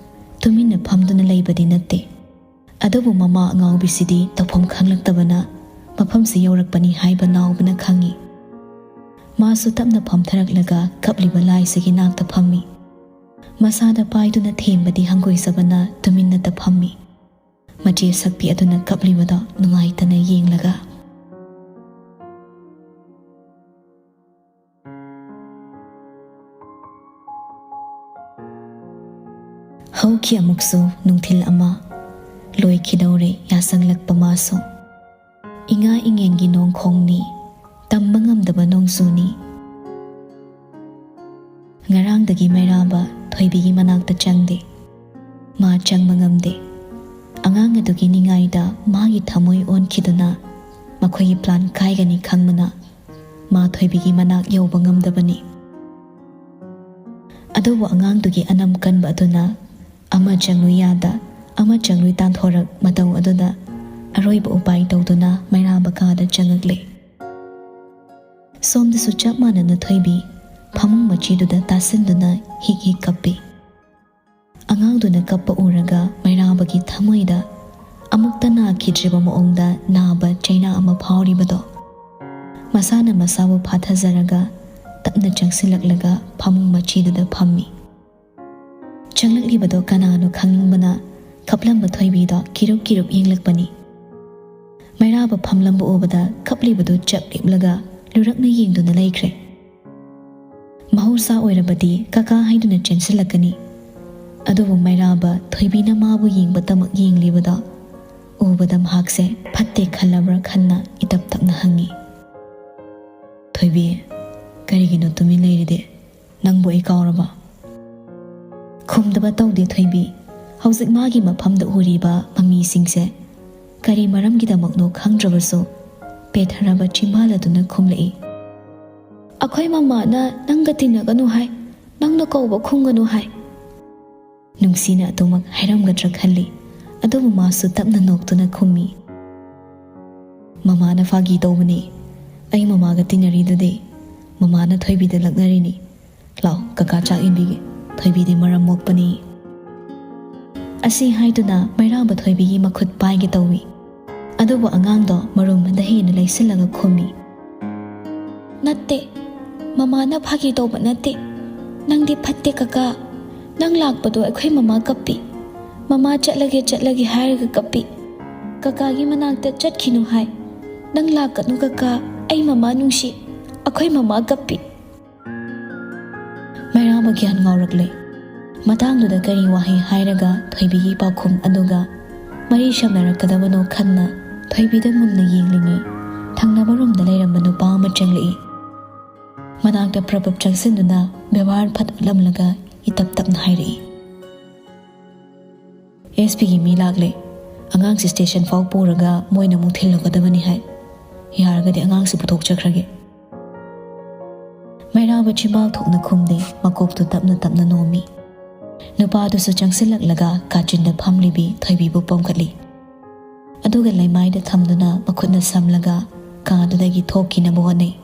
ꯇꯨꯃꯤꯟꯅ ꯐꯝꯗꯨꯅ ꯂꯩꯕꯗꯤ ꯅꯠꯇꯦ꯫ ꯑꯗꯨꯕꯨ ꯃꯃꯥ ꯑꯉꯥꯎꯕꯤꯁꯤꯗꯤ ꯇꯧꯐꯝ ꯈꯪꯂꯛꯇꯕꯅ ꯃꯐꯝꯁꯤ ꯌꯧꯔꯛꯄꯅꯤ ꯍꯥꯏꯕ ꯅꯥꯎꯕꯅ ꯈꯪꯉꯤ꯫ ꯃꯥꯁꯨ ꯇꯞꯅ ꯐꯝꯊꯔꯛꯂꯒ ꯀꯞꯂꯤꯕ ꯂꯥꯏꯁꯤꯒꯤ ꯅꯥꯛꯇ ꯐꯝꯃꯤ꯫ ꯃꯁꯥꯗ ꯄꯥꯏꯗꯨꯅ ꯊꯦꯝꯕꯗꯤ ꯍꯪꯒꯣꯏꯖꯕꯅ ꯇꯨꯃꯤꯟꯅꯇ ꯐꯝꯃꯤ꯫ ꯃꯆꯦ ꯁꯛꯄꯤ ꯑꯗꯨꯅ ꯀꯞꯂꯤꯕꯗꯣ ꯅꯨꯡꯉꯥꯏꯇꯅ ꯌꯦꯡꯂꯒ꯫ ꯍꯧꯈꯤ ꯑꯃꯨꯛꯁꯨ ꯅꯨꯡꯊꯤꯜ ꯑꯃ꯫ ꯂꯣꯏꯈꯤꯗꯧꯔꯦ ꯌꯥꯁꯪꯂꯛꯄ ꯃꯥꯁꯨ꯫ ꯏꯉꯥ ꯏꯉꯦꯟꯒꯤ ꯅꯣꯡꯈꯣꯡꯅꯤ, ꯇꯝꯕ ꯉꯝꯗꯕ ꯅꯣꯡꯖꯨꯅꯤ꯫ ꯉꯔꯥꯡꯗꯒꯤ ꯃꯩꯔꯥꯕ ꯊꯣꯏꯕꯤꯒꯤ ꯃꯅꯥꯛꯇ ꯆꯪꯗꯦ꯫ ꯃꯥ ꯆꯪꯕ ꯉꯝꯗꯦ꯫ ꯑꯉꯥꯡ ꯑꯗꯨꯒꯤ ꯅꯤꯡꯉꯥꯏꯗ ꯃꯥꯒꯤ ꯊꯃꯣꯏ ꯑꯣꯟꯈꯤꯗꯨꯅ ꯃꯈꯣꯏꯒꯤ ꯄ꯭ꯂꯥꯟ ꯀꯥꯏꯒꯅꯤ ꯈꯪꯕꯅ ꯃꯥ ꯊꯣꯏꯕꯤꯒꯤ ꯃꯅꯥꯛ ꯌꯧꯕ ꯉꯝꯗꯕꯅꯤ꯫ ꯑꯗꯨꯕꯨ ꯑꯉꯥꯡꯗꯨꯒꯤ ꯑꯅꯝ ꯀꯟꯕ ꯑꯗꯨꯅ ꯑꯃ ꯆꯪꯂꯨ ꯌꯥꯗ ꯑꯃ ꯆꯪꯂꯨ ꯇꯥꯟꯊꯣꯔꯛ ꯃꯇꯧ ꯑꯗꯨꯗ ꯑꯔꯣꯏꯕ ꯎꯄꯥꯏ ꯇꯧꯗꯨꯅ ꯃꯩꯔꯥꯕ ꯀꯥꯗ ꯆꯪꯉꯛꯂꯦ꯫ ꯁꯣꯝꯗꯁꯨ ꯆꯞ ꯃꯥꯟꯅꯅ ꯊꯣꯏꯕꯤ ꯐꯃꯨꯡ ꯃꯆꯤꯗꯨꯗ ꯇꯥꯁꯤꯟꯗꯨꯅ ꯍꯤꯛ ꯍꯤꯛ ꯀꯞꯄꯤ꯫ ꯑꯉꯥꯡꯗꯨꯅ ꯀꯞꯄ ꯎꯔꯒ ꯃꯩꯔꯥꯕꯒꯤ ꯊꯃꯣꯏꯗ ꯑꯃꯨꯛꯇ ꯅꯥꯈꯤꯗ꯭ꯔꯤꯕ ꯃꯑꯣꯡꯗ ꯅꯥꯕ ꯆꯩꯅꯥ ꯑꯃ ꯐꯥꯎꯔꯤꯕꯗꯣ꯫ ꯃꯁꯥꯅ ꯃꯁꯥꯕꯨ ꯐꯥꯊꯖꯔꯒ ꯇꯞꯅ ꯆꯪꯁꯤꯜꯂꯛꯂꯒ ꯐꯃꯨꯡ ꯃꯆꯤꯗꯨꯗ ꯐꯝꯃꯤ꯫ ꯆꯪꯂꯛꯂꯤꯕꯗꯣ ꯀꯅꯥꯅꯣ ꯈꯪꯅꯤꯡꯕꯅ ꯀꯞꯂꯝꯕ ꯊꯣꯏꯕꯤꯗꯣ ꯀꯤꯔꯨꯞ ꯀꯤꯔꯨꯞ ꯌꯦꯡꯂꯛꯄꯅꯤ꯫ ꯃꯩꯔꯥꯕ ꯐꯝꯂꯝꯕ ꯎꯕꯗ ꯀꯞꯂꯤꯕꯗꯨ ꯆꯞ ꯂꯦꯞꯂꯒ ꯂꯨꯔꯛꯅ ꯌꯦꯡꯗꯨꯅ ꯂꯩꯈ꯭ꯔꯦ꯫ ꯃꯍꯧꯁꯥ ꯑꯣꯏꯔꯕꯗꯤ ꯀꯀꯥ ꯍꯥꯏꯗꯨꯅ ꯆꯦꯟꯁꯤꯜꯂꯛꯀꯅꯤ꯫ ꯑꯗꯨꯕꯨ ꯃꯩꯔꯥꯕ ꯊꯣꯏꯕꯤꯅ ꯃꯥꯕꯨ ꯌꯦꯡꯕꯇꯃꯛ ꯌꯦꯡꯂꯤꯕꯗꯣ ꯎꯕꯗ ꯃꯍꯥꯛꯁꯦ ꯐꯠꯇꯦ ꯈꯜꯂꯕ꯭ꯔꯥ ꯈꯟꯅ ꯏꯇꯞ ꯇꯞꯅ ꯍꯪꯉꯤ꯫ "ꯊꯣꯏꯕꯤ, ꯀꯔꯤꯒꯤꯅꯣ ꯇꯨꯃꯤꯟ ꯂꯩꯔꯤꯗꯤ? ꯅꯪꯕꯨ ꯑꯩ ꯀꯥꯎꯔꯕ?" ꯈꯨꯝꯗꯕ ꯇꯧꯗꯦ ꯊꯣꯏꯕꯤ꯫ ꯍꯧꯖꯤꯛ ꯃꯥꯒꯤ ꯃꯐꯝꯗ ꯎꯔꯤꯕ ꯃꯃꯤꯁꯤꯡꯁꯦ ꯀꯔꯤ ꯃꯔꯝꯒꯤꯗꯃꯛꯅꯣ ꯈꯪꯗ꯭ꯔꯕꯁꯨ ꯄꯦꯊꯔꯕ ꯆꯤꯝꯕꯥꯜ ꯑꯗꯨꯅ ꯈꯨꯝꯂꯛꯏ꯫ "ꯑꯩꯈꯣꯏ ꯃꯃꯥꯅ ꯅꯪꯒ ꯇꯤꯟꯅꯒꯅꯨ ꯍꯥꯏ, ꯅꯪꯅ ꯀꯧꯕ ꯈꯨꯝꯒꯅꯨ ꯍꯥꯏ꯫" ꯅꯨꯡꯁꯤꯅ ꯑꯗꯨꯃꯛ ꯍꯥꯏꯔꯝꯒꯗ꯭ꯔꯥ ꯈꯜꯂꯤ, ꯑꯗꯨꯕꯨ ꯃꯥꯁꯨ ꯇꯞꯅ ꯅꯣꯛꯇꯨꯅ ꯈꯨꯝꯃꯤ꯫ "ꯃꯃꯥꯅ ꯐꯥꯒꯤ ꯇꯧꯕꯅꯤ꯫ ꯑꯩ ꯃꯃꯥꯒ ꯇꯤꯟꯅꯔꯤꯗꯨꯗꯤ꯫ ꯃꯃꯥꯅ ꯊꯣꯏꯕꯤꯗ ꯂꯛꯅꯔꯤꯅꯤ꯫ ꯂꯥꯎ, ꯀꯀꯥ ꯆꯥꯛ ꯏꯟꯕꯤꯒꯦ꯫ ꯊꯣꯏꯕꯤꯗꯤ ꯃꯔꯝ ꯃꯣꯛꯄꯅꯤ꯫" ꯑꯁꯤ ꯍꯥꯏꯗꯨꯅ ꯃꯩꯔꯥꯕ ꯊꯣꯏꯕꯤꯒꯤ ꯃꯈꯨꯠ ꯄꯥꯏꯒꯦ ꯇꯧꯏ꯫ ꯑꯗꯨꯕꯨ ꯑꯉꯥꯡꯗꯣ ꯃꯔꯨꯝꯗ ꯍꯦꯟꯅ ꯂꯩꯁꯤꯜꯂꯒ ꯈꯨꯝꯃꯤ꯫ "ꯅꯠꯇꯦ, ꯃꯃꯥꯅ ꯐꯥꯒꯤ ꯇꯧꯕ ꯅꯠꯇꯦ꯫ ꯅꯪꯗꯤ ꯐꯠꯇꯦ ꯀꯀꯥ꯫ ꯅꯪ ꯂꯥꯛꯄꯗꯣ ꯑꯩꯈꯣꯏ ꯃꯃꯥ ꯀꯞꯄꯤ꯫ ꯃꯃꯥ ꯆꯠꯂꯒꯦ, ꯆꯠꯂꯒꯦ ꯍꯥꯏꯔꯒ ꯀꯞꯄꯤ꯫ ꯀꯀꯥꯒꯤ ꯃꯅꯥꯛꯇ ꯆꯠꯈꯤꯅꯨ ꯍꯥꯏ꯫ ꯅꯪ ꯂꯥꯛꯀꯅꯨ ꯀꯀꯥ, ꯑꯩ ꯃꯃꯥ ꯅꯨꯡꯁꯤ꯫ ꯑꯩꯈꯣꯏ ꯃꯃꯥ ꯀꯞꯄꯤ꯫" ꯃꯩꯔꯥꯕ ꯒ꯭ꯌꯥꯟ ꯉꯥꯎꯔꯛꯂꯦ꯫ ꯃꯇꯥꯡꯗꯨꯗ ꯀꯔꯤ ꯋꯥꯍꯩ ꯍꯥꯏꯔꯒ ꯊꯣꯏꯕꯤꯒꯤ ꯄꯥꯎꯈꯨꯝ ꯑꯗꯨꯒ ꯃꯔꯤ ꯁꯝꯅꯔꯛꯀꯗꯕꯅꯣ ꯈꯟꯅ ꯊꯣꯏꯕꯤꯗ ꯃꯨꯟꯅ ꯌꯦꯡꯂꯤꯉꯩ ꯊꯪꯅꯕ ꯔꯨꯝꯗ ꯂꯩꯔꯝꯕ ꯅꯨꯄꯥ ꯑꯃ ꯆꯪꯂꯛꯏ꯫ ꯃꯅꯥꯛꯇ ꯄ꯭ꯔꯞ ꯄ꯭ꯔꯞ ꯆꯪꯁꯤꯟꯗꯨꯅ ꯕꯦꯕꯥꯔ ꯐꯠ ꯎꯠꯂꯝꯂꯒ ꯏꯇꯞ ꯇꯞꯅ ꯍꯥꯏꯔꯛꯏ꯫ "ꯑꯦꯁ ꯄꯤꯒꯤ ꯃꯤ ꯂꯥꯛꯂꯦ꯫ ꯑꯉꯥꯡꯁꯤ ꯁ꯭ꯇꯦꯁꯟ ꯐꯥꯎ ꯄꯨꯔꯒ ꯃꯣꯏꯅ ꯑꯃꯨꯛ ꯊꯤꯜꯂꯨꯒꯗꯕꯅꯤ ꯍꯥꯏ꯫ ꯌꯥꯔꯒꯗꯤ ꯑꯉꯥꯡꯁꯤ ꯄꯨꯊꯣꯛꯆꯈ꯭ꯔꯒꯦ꯫ ꯃꯩꯔꯥꯕ ꯆꯤꯝꯕꯥꯜ ꯊꯣꯛꯅ ꯈꯨꯝꯗꯦ, ꯃꯀꯣꯛꯇꯨ ꯇꯞꯅ ꯇꯞꯅ ꯅꯣꯝꯃꯤ꯫ ꯅꯨꯄꯥꯗꯨꯁꯨ ꯆꯪꯁꯤꯜꯂꯛꯂꯒ ꯀꯥꯆꯤꯟꯗ ꯐꯝꯂꯤꯕꯤ ꯊꯣꯏꯕꯤꯕꯨ ꯄꯣꯝꯈꯠꯂꯤ꯫ ꯑꯗꯨꯒ ꯂꯩꯃꯥꯏꯗ ꯊꯝꯗꯨꯅ ꯃꯈꯨꯠꯅ ꯁꯝꯂꯒ ꯀꯥꯗꯨꯗꯒꯤ ꯊꯣꯛꯈꯤꯅꯕ ꯍꯣꯠꯅꯩ꯫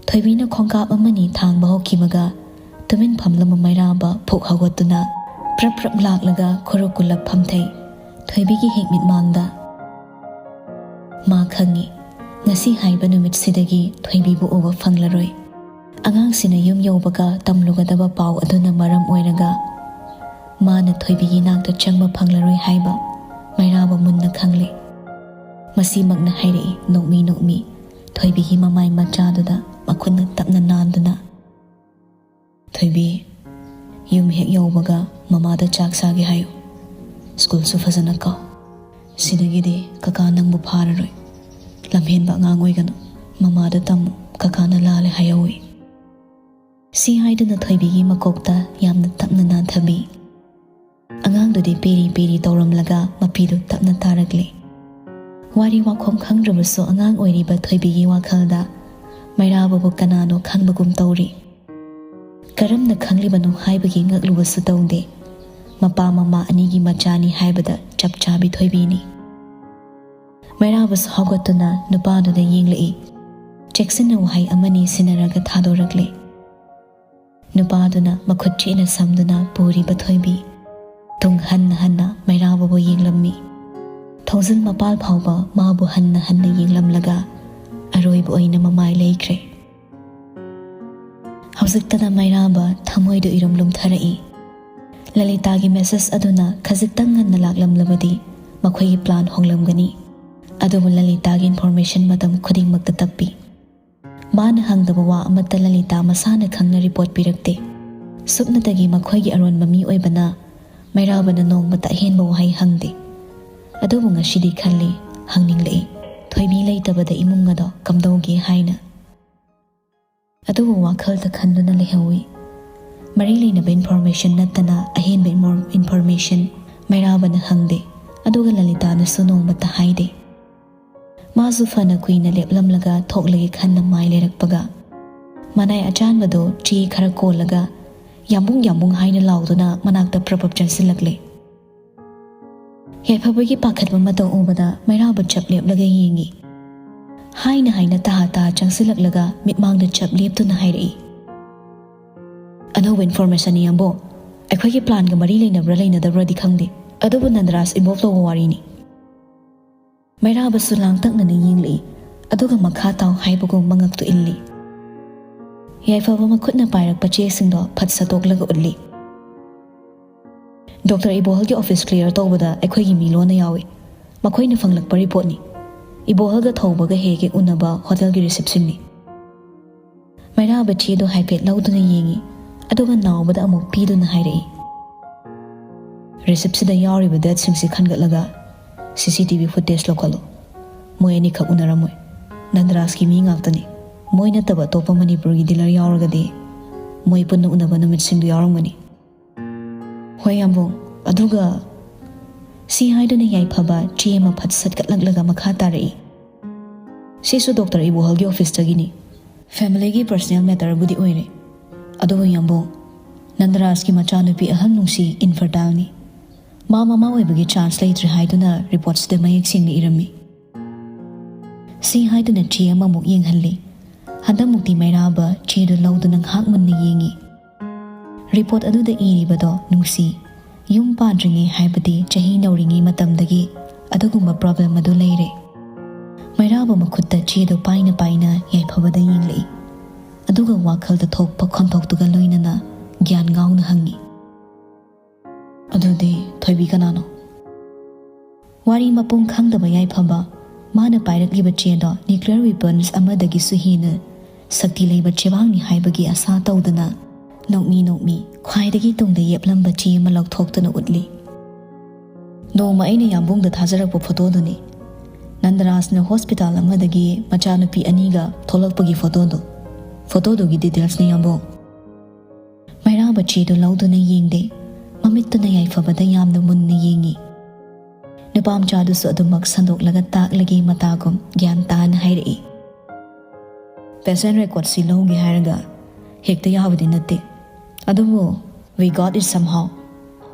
ꯊꯣꯏꯕꯤꯅ ꯈꯣꯡꯀꯥꯞ ꯑꯃꯅꯤ ꯊꯥꯡꯕ ꯍꯧꯈꯤꯕꯒ ꯇꯨꯃꯤꯟ ꯐꯝꯂꯝꯕ ꯃꯩꯔꯥꯕ ꯐꯨꯛ ꯍꯧꯒꯠꯇꯨꯅ ꯄ꯭ꯔꯞ ꯄ꯭ꯔꯞ ꯂꯥꯛꯂꯒ ꯈꯨꯔꯨ ꯀꯨꯜꯂꯞ ꯐꯝꯊꯩ ꯊꯣꯏꯕꯤꯒꯤ ꯍꯦꯛ ꯃꯤꯠꯃꯥꯡꯗ꯫ ꯃꯥ ꯈꯪꯏ, ꯉꯁꯤ ꯍꯥꯏꯕ ꯅꯨꯃꯤꯠꯁꯤꯗꯒꯤ ꯊꯣꯏꯕꯤꯕꯨ ꯎꯕ ꯐꯪꯂꯔꯣꯏ꯫ ꯑꯉꯥꯡꯁꯤꯅ ꯌꯨꯝ ꯌꯧꯕꯒ ꯇꯝꯂꯨꯒꯗꯕ ꯄꯥꯎ ꯑꯗꯨꯅ ꯃꯔꯝ ꯑꯣꯏꯔꯒ ꯃꯥꯅ ꯊꯣꯏꯕꯤꯒꯤ ꯅꯥꯛꯇ ꯆꯪꯕ ꯐꯪꯂꯔꯣꯏ ꯍꯥꯏꯕ ꯃꯩꯔꯥꯕ ꯃꯨꯟꯅ ꯈꯪꯂꯦ꯫ ꯃꯁꯤꯃꯛꯅ ꯍꯥꯏꯔꯛꯏ ꯅꯣꯛꯃꯤ ꯅꯣꯛꯃꯤ ꯊꯣꯏꯕꯤꯒꯤ ꯃꯃꯥꯏ ꯃꯆꯥꯗꯨꯗ ꯃꯈꯨꯠꯅ ꯇꯞꯅ ꯅꯥꯟꯗꯨꯅ꯫ ꯊꯣꯏꯕꯤ, ꯌꯨꯝ ꯍꯦꯛ ꯌꯧꯕꯒ ꯃꯃꯥꯗ ꯆꯥꯛ ꯆꯥꯒꯦ ꯍꯥꯏꯌꯨ꯫ ꯁ꯭ꯀꯨꯜꯁꯨ ꯐꯖꯅ ꯀꯥꯎ꯫ ꯁꯤꯗꯒꯤꯗꯤ ꯀꯀꯥ ꯅꯪꯕꯨ ꯐꯥꯔꯔꯣꯏ꯫ ꯂꯝꯍꯦꯟꯕ ꯑꯉꯥꯡ ꯑꯣꯏꯒꯅꯨ꯫ ꯃꯃꯥꯗ ꯇꯝꯃꯨ, ꯀꯀꯥꯅ ꯂꯥꯜꯂꯦ ꯍꯥꯏꯍꯧꯋꯤ꯫ ꯁꯤ ꯍꯥꯏꯗꯨꯅ ꯊꯣꯏꯕꯤꯒꯤ ꯃꯀꯣꯛꯇ ꯌꯥꯝꯅ ꯇꯞꯅ ꯅꯥꯟꯊꯕꯤ꯫ ꯑꯉꯥꯡꯗꯨꯗꯤ ꯄꯦꯔꯤ ꯄꯦꯔꯤ ꯇꯧꯔꯝꯂꯒ ꯃꯄꯤꯗꯨ ꯇꯞꯅ ꯇꯥꯔꯛꯂꯦ꯫ ꯋꯥꯔꯤ ꯋꯥꯈꯣꯝ ꯈꯪꯗ꯭ꯔꯕꯁꯨ ꯑꯉꯥꯡ ꯑꯣꯏꯔꯤꯕ ꯊꯣꯏꯕꯤꯒꯤ ꯋꯥꯈꯜꯗ ꯃꯩꯔꯥꯕꯕꯨ ꯀꯅꯥꯅꯣ ꯈꯪꯕꯒꯨꯝ ꯇꯧꯔꯤ꯫ ꯀꯔꯝꯅ ꯈꯪꯂꯤꯕꯅꯣ ꯍꯥꯏꯕꯒꯤ ꯉꯛꯂꯨꯕꯁꯨ ꯇꯧꯗꯦ꯫ ꯃꯄꯥ ꯃꯃꯥ ꯑꯅꯤꯒꯤ ꯃꯆꯥꯅꯤ ꯍꯥꯏꯕꯗ ꯆꯞ ꯆꯥꯕꯤ ꯊꯣꯏꯕꯤꯅꯤ꯫ ꯃꯩꯔꯥꯕꯁꯨ ꯍꯧꯒꯠꯇꯨꯅ ꯅꯨꯄꯥꯗꯨꯗ ꯌꯦꯡꯂꯛꯏ꯫ ꯆꯦꯛꯁꯤꯟꯅ ꯋꯥꯍꯩ ꯑꯃꯅꯤ ꯁꯤꯟꯅꯔꯒ ꯊꯥꯗꯣꯔꯛꯂꯦ꯫ ꯅꯨꯄꯥꯗꯨꯅ ꯃꯈꯨꯠ ꯆꯦꯠꯅ ꯁꯝꯗꯨꯅ ꯄꯨꯔꯤꯕ ꯊꯣꯏꯕꯤ ꯇꯨꯡ ꯍꯟꯅ ꯍꯟꯅ ꯃꯩꯔꯥꯕꯕꯨ ꯌꯦꯡꯂꯝꯃꯤ꯫ ꯊꯣꯡꯖꯤꯜ ꯃꯄꯥꯜ ꯐꯥꯎꯕ ꯃꯥꯕꯨ ꯍꯟꯅ ꯍꯟꯅ ꯌꯦꯡꯂꯝꯂꯒ ꯑꯔꯣꯏꯕ ꯑꯣꯏꯅ ꯃꯃꯥꯏ ꯂꯩꯈ꯭ꯔꯦ꯫ ꯍꯧꯖꯤꯛꯇꯗ ꯃꯩꯔꯥꯕ ꯊꯃꯣꯏꯗ ꯏꯔꯨꯝ ꯂꯨꯝꯊꯔꯛꯏ꯫ ꯂꯂꯤꯇꯥꯒꯤ ꯃꯦꯁꯦꯖ ꯑꯗꯨꯅ ꯈꯖꯤꯛꯇꯪ ꯉꯟꯅ ꯂꯥꯛꯂꯝꯂꯕꯗꯤ ꯃꯈꯣꯏꯒꯤ ꯄ꯭ꯂꯥꯟ ꯍꯣꯡꯂꯝꯒꯅꯤ꯫ ꯑꯗꯨꯕꯨ ꯂꯂꯤꯇꯥꯒꯤ ꯏꯟꯐꯣꯔꯃꯦꯁꯟ ꯃꯇꯝ ꯈꯨꯗꯤꯡꯃꯛꯇ ꯇꯞꯄꯤ꯫ ꯃꯥꯅ ꯍꯪꯗꯕ ꯋꯥ ꯑꯃꯠꯇ ꯂꯂꯤꯇꯥ ꯃꯁꯥꯅ ꯈꯪꯅ ꯔꯤꯄꯣꯔꯠ ꯄꯤꯔꯛꯇꯦ꯫ ꯁꯨꯞꯅꯇꯒꯤ ꯃꯈꯣꯏꯒꯤ ꯑꯔꯣꯟꯕ ꯃꯤ ꯑꯣꯏꯕꯅ ꯃꯩꯔꯥꯕꯅ ꯅꯣꯡꯃꯇ ꯑꯍꯦꯟꯕ ꯋꯥꯍꯩ ꯍꯪꯗꯦ꯫ ꯑꯗꯨꯕꯨ ꯉꯁꯤꯗꯤ ꯈꯜꯂꯤ, ꯍꯪꯅꯤꯡꯂꯛꯏ꯫ ꯊꯣꯏꯕꯤ ꯂꯩꯇꯕꯗ ꯏꯃꯨꯡ ꯑꯗꯣ ꯀꯝꯗꯧꯒꯦ ꯍꯥꯏꯅ꯫ ꯑꯗꯨꯕꯨ ꯋꯥꯈꯜꯗ ꯈꯟꯗꯨꯅ ꯂꯩꯍꯧꯏ꯫ ꯃꯔꯤ ꯂꯩꯅꯕ ꯏꯟꯐꯣꯔꯃꯦꯁꯟ ꯅꯠꯇꯅ ꯑꯍꯦꯟꯕ ꯏꯟꯐꯣꯔꯃꯦꯁꯟ ꯃꯩꯔꯥꯕꯅ ꯍꯪꯗꯦ꯫ ꯑꯗꯨꯒ ꯂꯂꯤꯇꯥꯅꯁꯨ ꯅꯣꯡꯃꯇ ꯍꯥꯏꯗꯦ꯫ ꯃꯥꯁꯨ ꯐꯅ ꯀꯨꯏꯅ ꯂꯦꯞꯂꯝꯂꯒ ꯊꯣꯛꯂꯒꯦ ꯈꯟꯅ ꯃꯥꯏ ꯂꯩꯔꯛꯄꯒ, ꯃꯅꯥꯏ ꯑꯆꯥꯟꯕꯗꯨ ꯆꯦ ꯈꯔ ꯀꯣꯜꯂꯒ, "ꯌꯥꯝꯕꯨꯡ, ꯌꯥꯝꯕꯨꯡ" ꯍꯥꯏꯅ ꯂꯥꯎꯗꯨꯅ ꯃꯅꯥꯛꯇ ꯄ꯭ꯔꯞ ꯄ꯭ꯔꯞ ꯆꯪꯁꯤꯜꯂꯛꯂꯦ꯫ ꯌꯥꯏꯐꯕꯒꯤ ꯄꯥꯈꯠꯄ ꯃꯇꯧ ꯎꯕꯗ ꯃꯩꯔꯥꯕ ꯆꯞ ꯂꯦꯞꯂꯒ ꯌꯦꯡꯉꯤ꯫ ꯍꯥꯏꯅ ꯍꯥꯏꯅ ꯇꯍꯥ ꯇꯍꯥ ꯆꯪꯁꯤꯜꯂꯛꯂꯒ ꯃꯤꯠꯃꯥꯡꯗ ꯆꯞ ꯂꯦꯞꯇꯨꯅ ꯍꯥꯏꯔꯛꯏ, "ꯑꯅꯧꯕ information ꯅꯤ, ꯌꯥꯝꯕꯨꯡ꯫ ꯑꯩꯈꯣꯏꯒꯤ plan ꯒ ꯃꯔꯤ ꯂꯩꯅꯕ꯭ꯔꯥ ꯂꯩꯅꯗꯕ꯭ꯔꯥꯗꯤ ꯈꯪꯗꯦ, ꯑꯗꯨꯕꯨ ꯅꯟꯗꯔꯥꯖ involve ꯇꯧꯕ ꯋꯥꯔꯤꯅꯤ꯫" ꯃꯩꯔꯥꯕꯁꯨ ꯂꯥꯡꯇꯛꯅꯅ ꯌꯦꯡꯂꯛꯏ, ꯑꯗꯨꯒ "ꯃꯈꯥ ꯇꯥꯎ" ꯍꯥꯏꯕꯒꯨꯝ ꯃꯉꯛꯇꯨ ꯏꯜꯂꯤ꯫ ꯌꯥꯏꯐꯕ ꯃꯈꯨꯠꯅ ꯄꯥꯏꯔꯛꯄ ꯆꯦꯁꯤꯡꯗꯣ ꯐꯠ ꯁꯠꯇꯣꯛꯂꯒ ꯎꯠꯂꯤ꯫ "ꯗꯣꯛꯇꯔ ꯏꯕꯣꯍꯜꯒꯤ office clear ꯇꯧꯕꯗ ꯑꯩꯈꯣꯏꯒꯤ ꯃꯤ ꯂꯣꯟꯅ ꯌꯥꯎꯏ꯫ ꯃꯈꯣꯏꯅ ꯐꯪꯂꯛꯄ report ꯅꯤ꯫ ꯏꯕꯣꯍꯜꯒ ꯊꯧꯕꯒ ꯍꯦꯛ ꯍꯦꯛ ꯎꯅꯕ hotel ꯒꯤ reception ꯅꯤ꯫" ꯃꯩꯔꯥꯕ ꯆꯦꯗꯨ ꯍꯥꯏꯐꯦꯠ ꯂꯧꯗꯨꯅ ꯌꯦꯡꯉꯤ, ꯑꯗꯨꯒ ꯅꯥꯎꯕꯗ ꯑꯃꯨꯛ ꯄꯤꯗꯨꯅ ꯍꯥꯏꯔꯛꯏ, "Receipt ꯁꯤꯗ ꯌꯥꯎꯔꯤꯕ date ꯁꯤꯡꯁꯤ ꯈꯟꯒꯠꯂꯒ C C T V footage ꯂꯧꯈꯠꯂꯨ꯫ ꯃꯣꯏ ꯑꯅꯤꯈꯛ ꯎꯅꯔꯝꯃꯣꯏ꯫ ꯅꯟꯗꯔꯥꯖꯀꯤ ꯃꯤ ꯉꯥꯛꯇꯅꯤ꯫ ꯃꯣꯏ ꯅꯠꯇꯕ ꯑꯇꯣꯞꯄ ꯃꯅꯤꯄꯨꯔꯒꯤ dealer ꯌꯥꯎꯔꯒꯗꯤ ꯃꯣꯏ ꯄꯨꯟꯅ ꯎꯅꯕ ꯅꯨꯃꯤꯠꯁꯤꯡꯗꯨ ꯌꯥꯎꯔꯝꯒꯅꯤ꯫" "ꯍꯣꯏ ꯌꯥꯝꯕꯨꯡ, ꯑꯗꯨꯒ..." ꯁꯤ ꯍꯥꯏꯗꯨꯅ ꯌꯥꯏꯐꯕ ꯆꯦ ꯑꯃ ꯐꯠ ꯁꯠꯀꯠꯂꯛꯂꯒ ꯃꯈꯥ ꯇꯥꯔꯛꯏ, "ꯁꯤꯁꯨ ꯗꯣꯛꯇꯔ ꯏꯕꯣꯍꯜꯒꯤ office ꯇꯒꯤꯅꯤ꯫ Family ꯒꯤ personal matter ꯕꯨꯗꯤ ꯑꯣꯏꯔꯦ, ꯑꯗꯨꯕꯨ ꯌꯥꯝꯕꯨꯡ, ꯅꯟꯗꯔꯥꯖꯀꯤ ꯃꯆꯥꯅꯨꯄꯤ ꯑꯍꯜ ꯅꯨꯡꯁꯤ infertile ꯅꯤ꯫ ꯃꯥ ꯃꯃꯥ ꯑꯣꯏꯕꯒꯤ chance ꯂꯩꯇ꯭ꯔꯦ ꯍꯥꯏꯗꯨꯅ report ꯁꯤꯗ ꯃꯌꯦꯛ ꯁꯦꯡꯅ ꯏꯔꯝꯃꯤ꯫" ꯁꯤ ꯍꯥꯏꯗꯨꯅ ꯆꯦ ꯑꯃꯃꯨꯛ ꯌꯦꯡꯍꯜꯂꯤ꯫ ꯍꯟꯗꯛꯃꯨꯛꯇꯤ ꯃꯩꯔꯥꯕ ꯆꯦꯗꯨ ꯂꯧꯗꯨꯅ ꯉꯥꯏꯍꯥꯛ ꯃꯨꯟꯅ ꯌꯦꯡꯉꯤ꯫ Report ꯑꯗꯨꯗ ꯏꯔꯤꯕꯗꯣ ꯅꯨꯡꯁꯤ, ꯌꯨꯝ ꯄꯥꯟꯗ꯭ꯔꯤꯉꯩ, ꯍꯥꯏꯕꯗꯤ ꯆꯍꯤ ꯅꯧꯔꯤꯉꯩ ꯃꯇꯝꯗꯒꯤ ꯑꯗꯨꯒꯨꯝꯕ problem ꯑꯗꯨ ꯂꯩꯔꯦ꯫ ꯃꯩꯔꯥꯕ ꯃꯈꯨꯠꯇ ꯆꯦꯗꯨ ꯄꯥꯏꯅ ꯄꯥꯏꯅ ꯌꯥꯏꯐꯕꯗ ꯌꯦꯡꯂꯛꯏ, ꯑꯗꯨꯒ ꯋꯥꯈꯜꯗ ꯊꯣꯛꯄ ꯈꯣꯟꯊꯣꯛꯇꯨꯒ ꯂꯣꯏꯅꯅ ꯒ꯭ꯌꯥꯟ ꯉꯥꯎꯅ ꯍꯪꯉꯤ, "ꯑꯗꯨꯗꯤ ꯊꯣꯏꯕꯤ ꯀꯅꯥꯅꯣ?" ꯋꯥꯔꯤ ꯃꯄꯨꯡ ꯈꯪꯗꯕ ꯌꯥꯏꯐꯕ, ꯃꯥꯅ ꯄꯥꯏꯔꯛꯂꯤꯕ ꯆꯦꯗꯣ nuclear weapons ꯑꯃꯗꯒꯤꯁꯨ ꯍꯦꯟꯅ ꯁꯛꯇꯤ ꯂꯩꯕ ꯆꯦꯕꯥꯡꯅꯤ ꯍꯥꯏꯕꯒꯤ ꯑꯁꯥ ꯇꯧꯗꯅ, ꯅꯣꯛꯃꯤ ꯅꯣꯛꯃꯤ ꯈ꯭ꯋꯥꯏꯗꯒꯤ ꯇꯨꯡꯗ ꯌꯦꯞꯂꯝꯕ ꯆꯦ ꯑꯃ ꯂꯧꯊꯣꯛꯇꯨꯅ ꯎꯠꯂꯤ꯫ "ꯅꯣꯡꯃ ꯑꯩꯅ ꯌꯥꯝꯕꯨꯡꯗ ꯊꯥꯖꯔꯛꯄ photo ꯗꯨꯅꯤ꯫ ꯅꯟꯗꯔꯥꯖꯅ hospital ꯑꯃꯗꯒꯤ ꯃꯆꯥꯅꯨꯄꯤ ꯑꯅꯤꯒ ꯊꯣꯛꯂꯛꯄꯒꯤ photo ꯗꯨ꯫ Photo ꯗꯨꯒꯤ details ꯅꯤ, ꯌꯥꯝꯕꯨꯡ꯫" ꯃꯩꯔꯥꯕ ꯆꯦꯗꯨ ꯂꯧꯗꯨꯅ ꯌꯦꯡꯗꯦ, ꯃꯃꯤꯠꯇꯨꯅ ꯌꯥꯏꯐꯕꯗ ꯌꯥꯝꯅ ꯃꯨꯟꯅ ꯌꯦꯡꯉꯤ꯫ ꯅꯨꯄꯥ ꯃꯆꯥꯗꯨꯁꯨ ꯑꯗꯨꯃꯛ ꯁꯟꯗꯣꯛꯂꯒ ꯇꯥꯛꯂꯒꯦ ꯃꯇꯥꯒꯨꯝ ꯒ꯭ꯌꯥꯟ ꯇꯥꯅ ꯍꯥꯏꯔꯛꯏ꯫ "ꯄꯦꯁꯦꯟ ꯔꯦꯀꯣꯔꯠꯁꯤ ꯂꯧꯒꯦ ꯍꯥꯏꯔꯒ ꯍꯦꯛꯇ ꯌꯥꯕꯗꯤ ꯅꯠꯇꯦ꯫ ꯑꯗꯨꯕꯨ we got it somehow꯫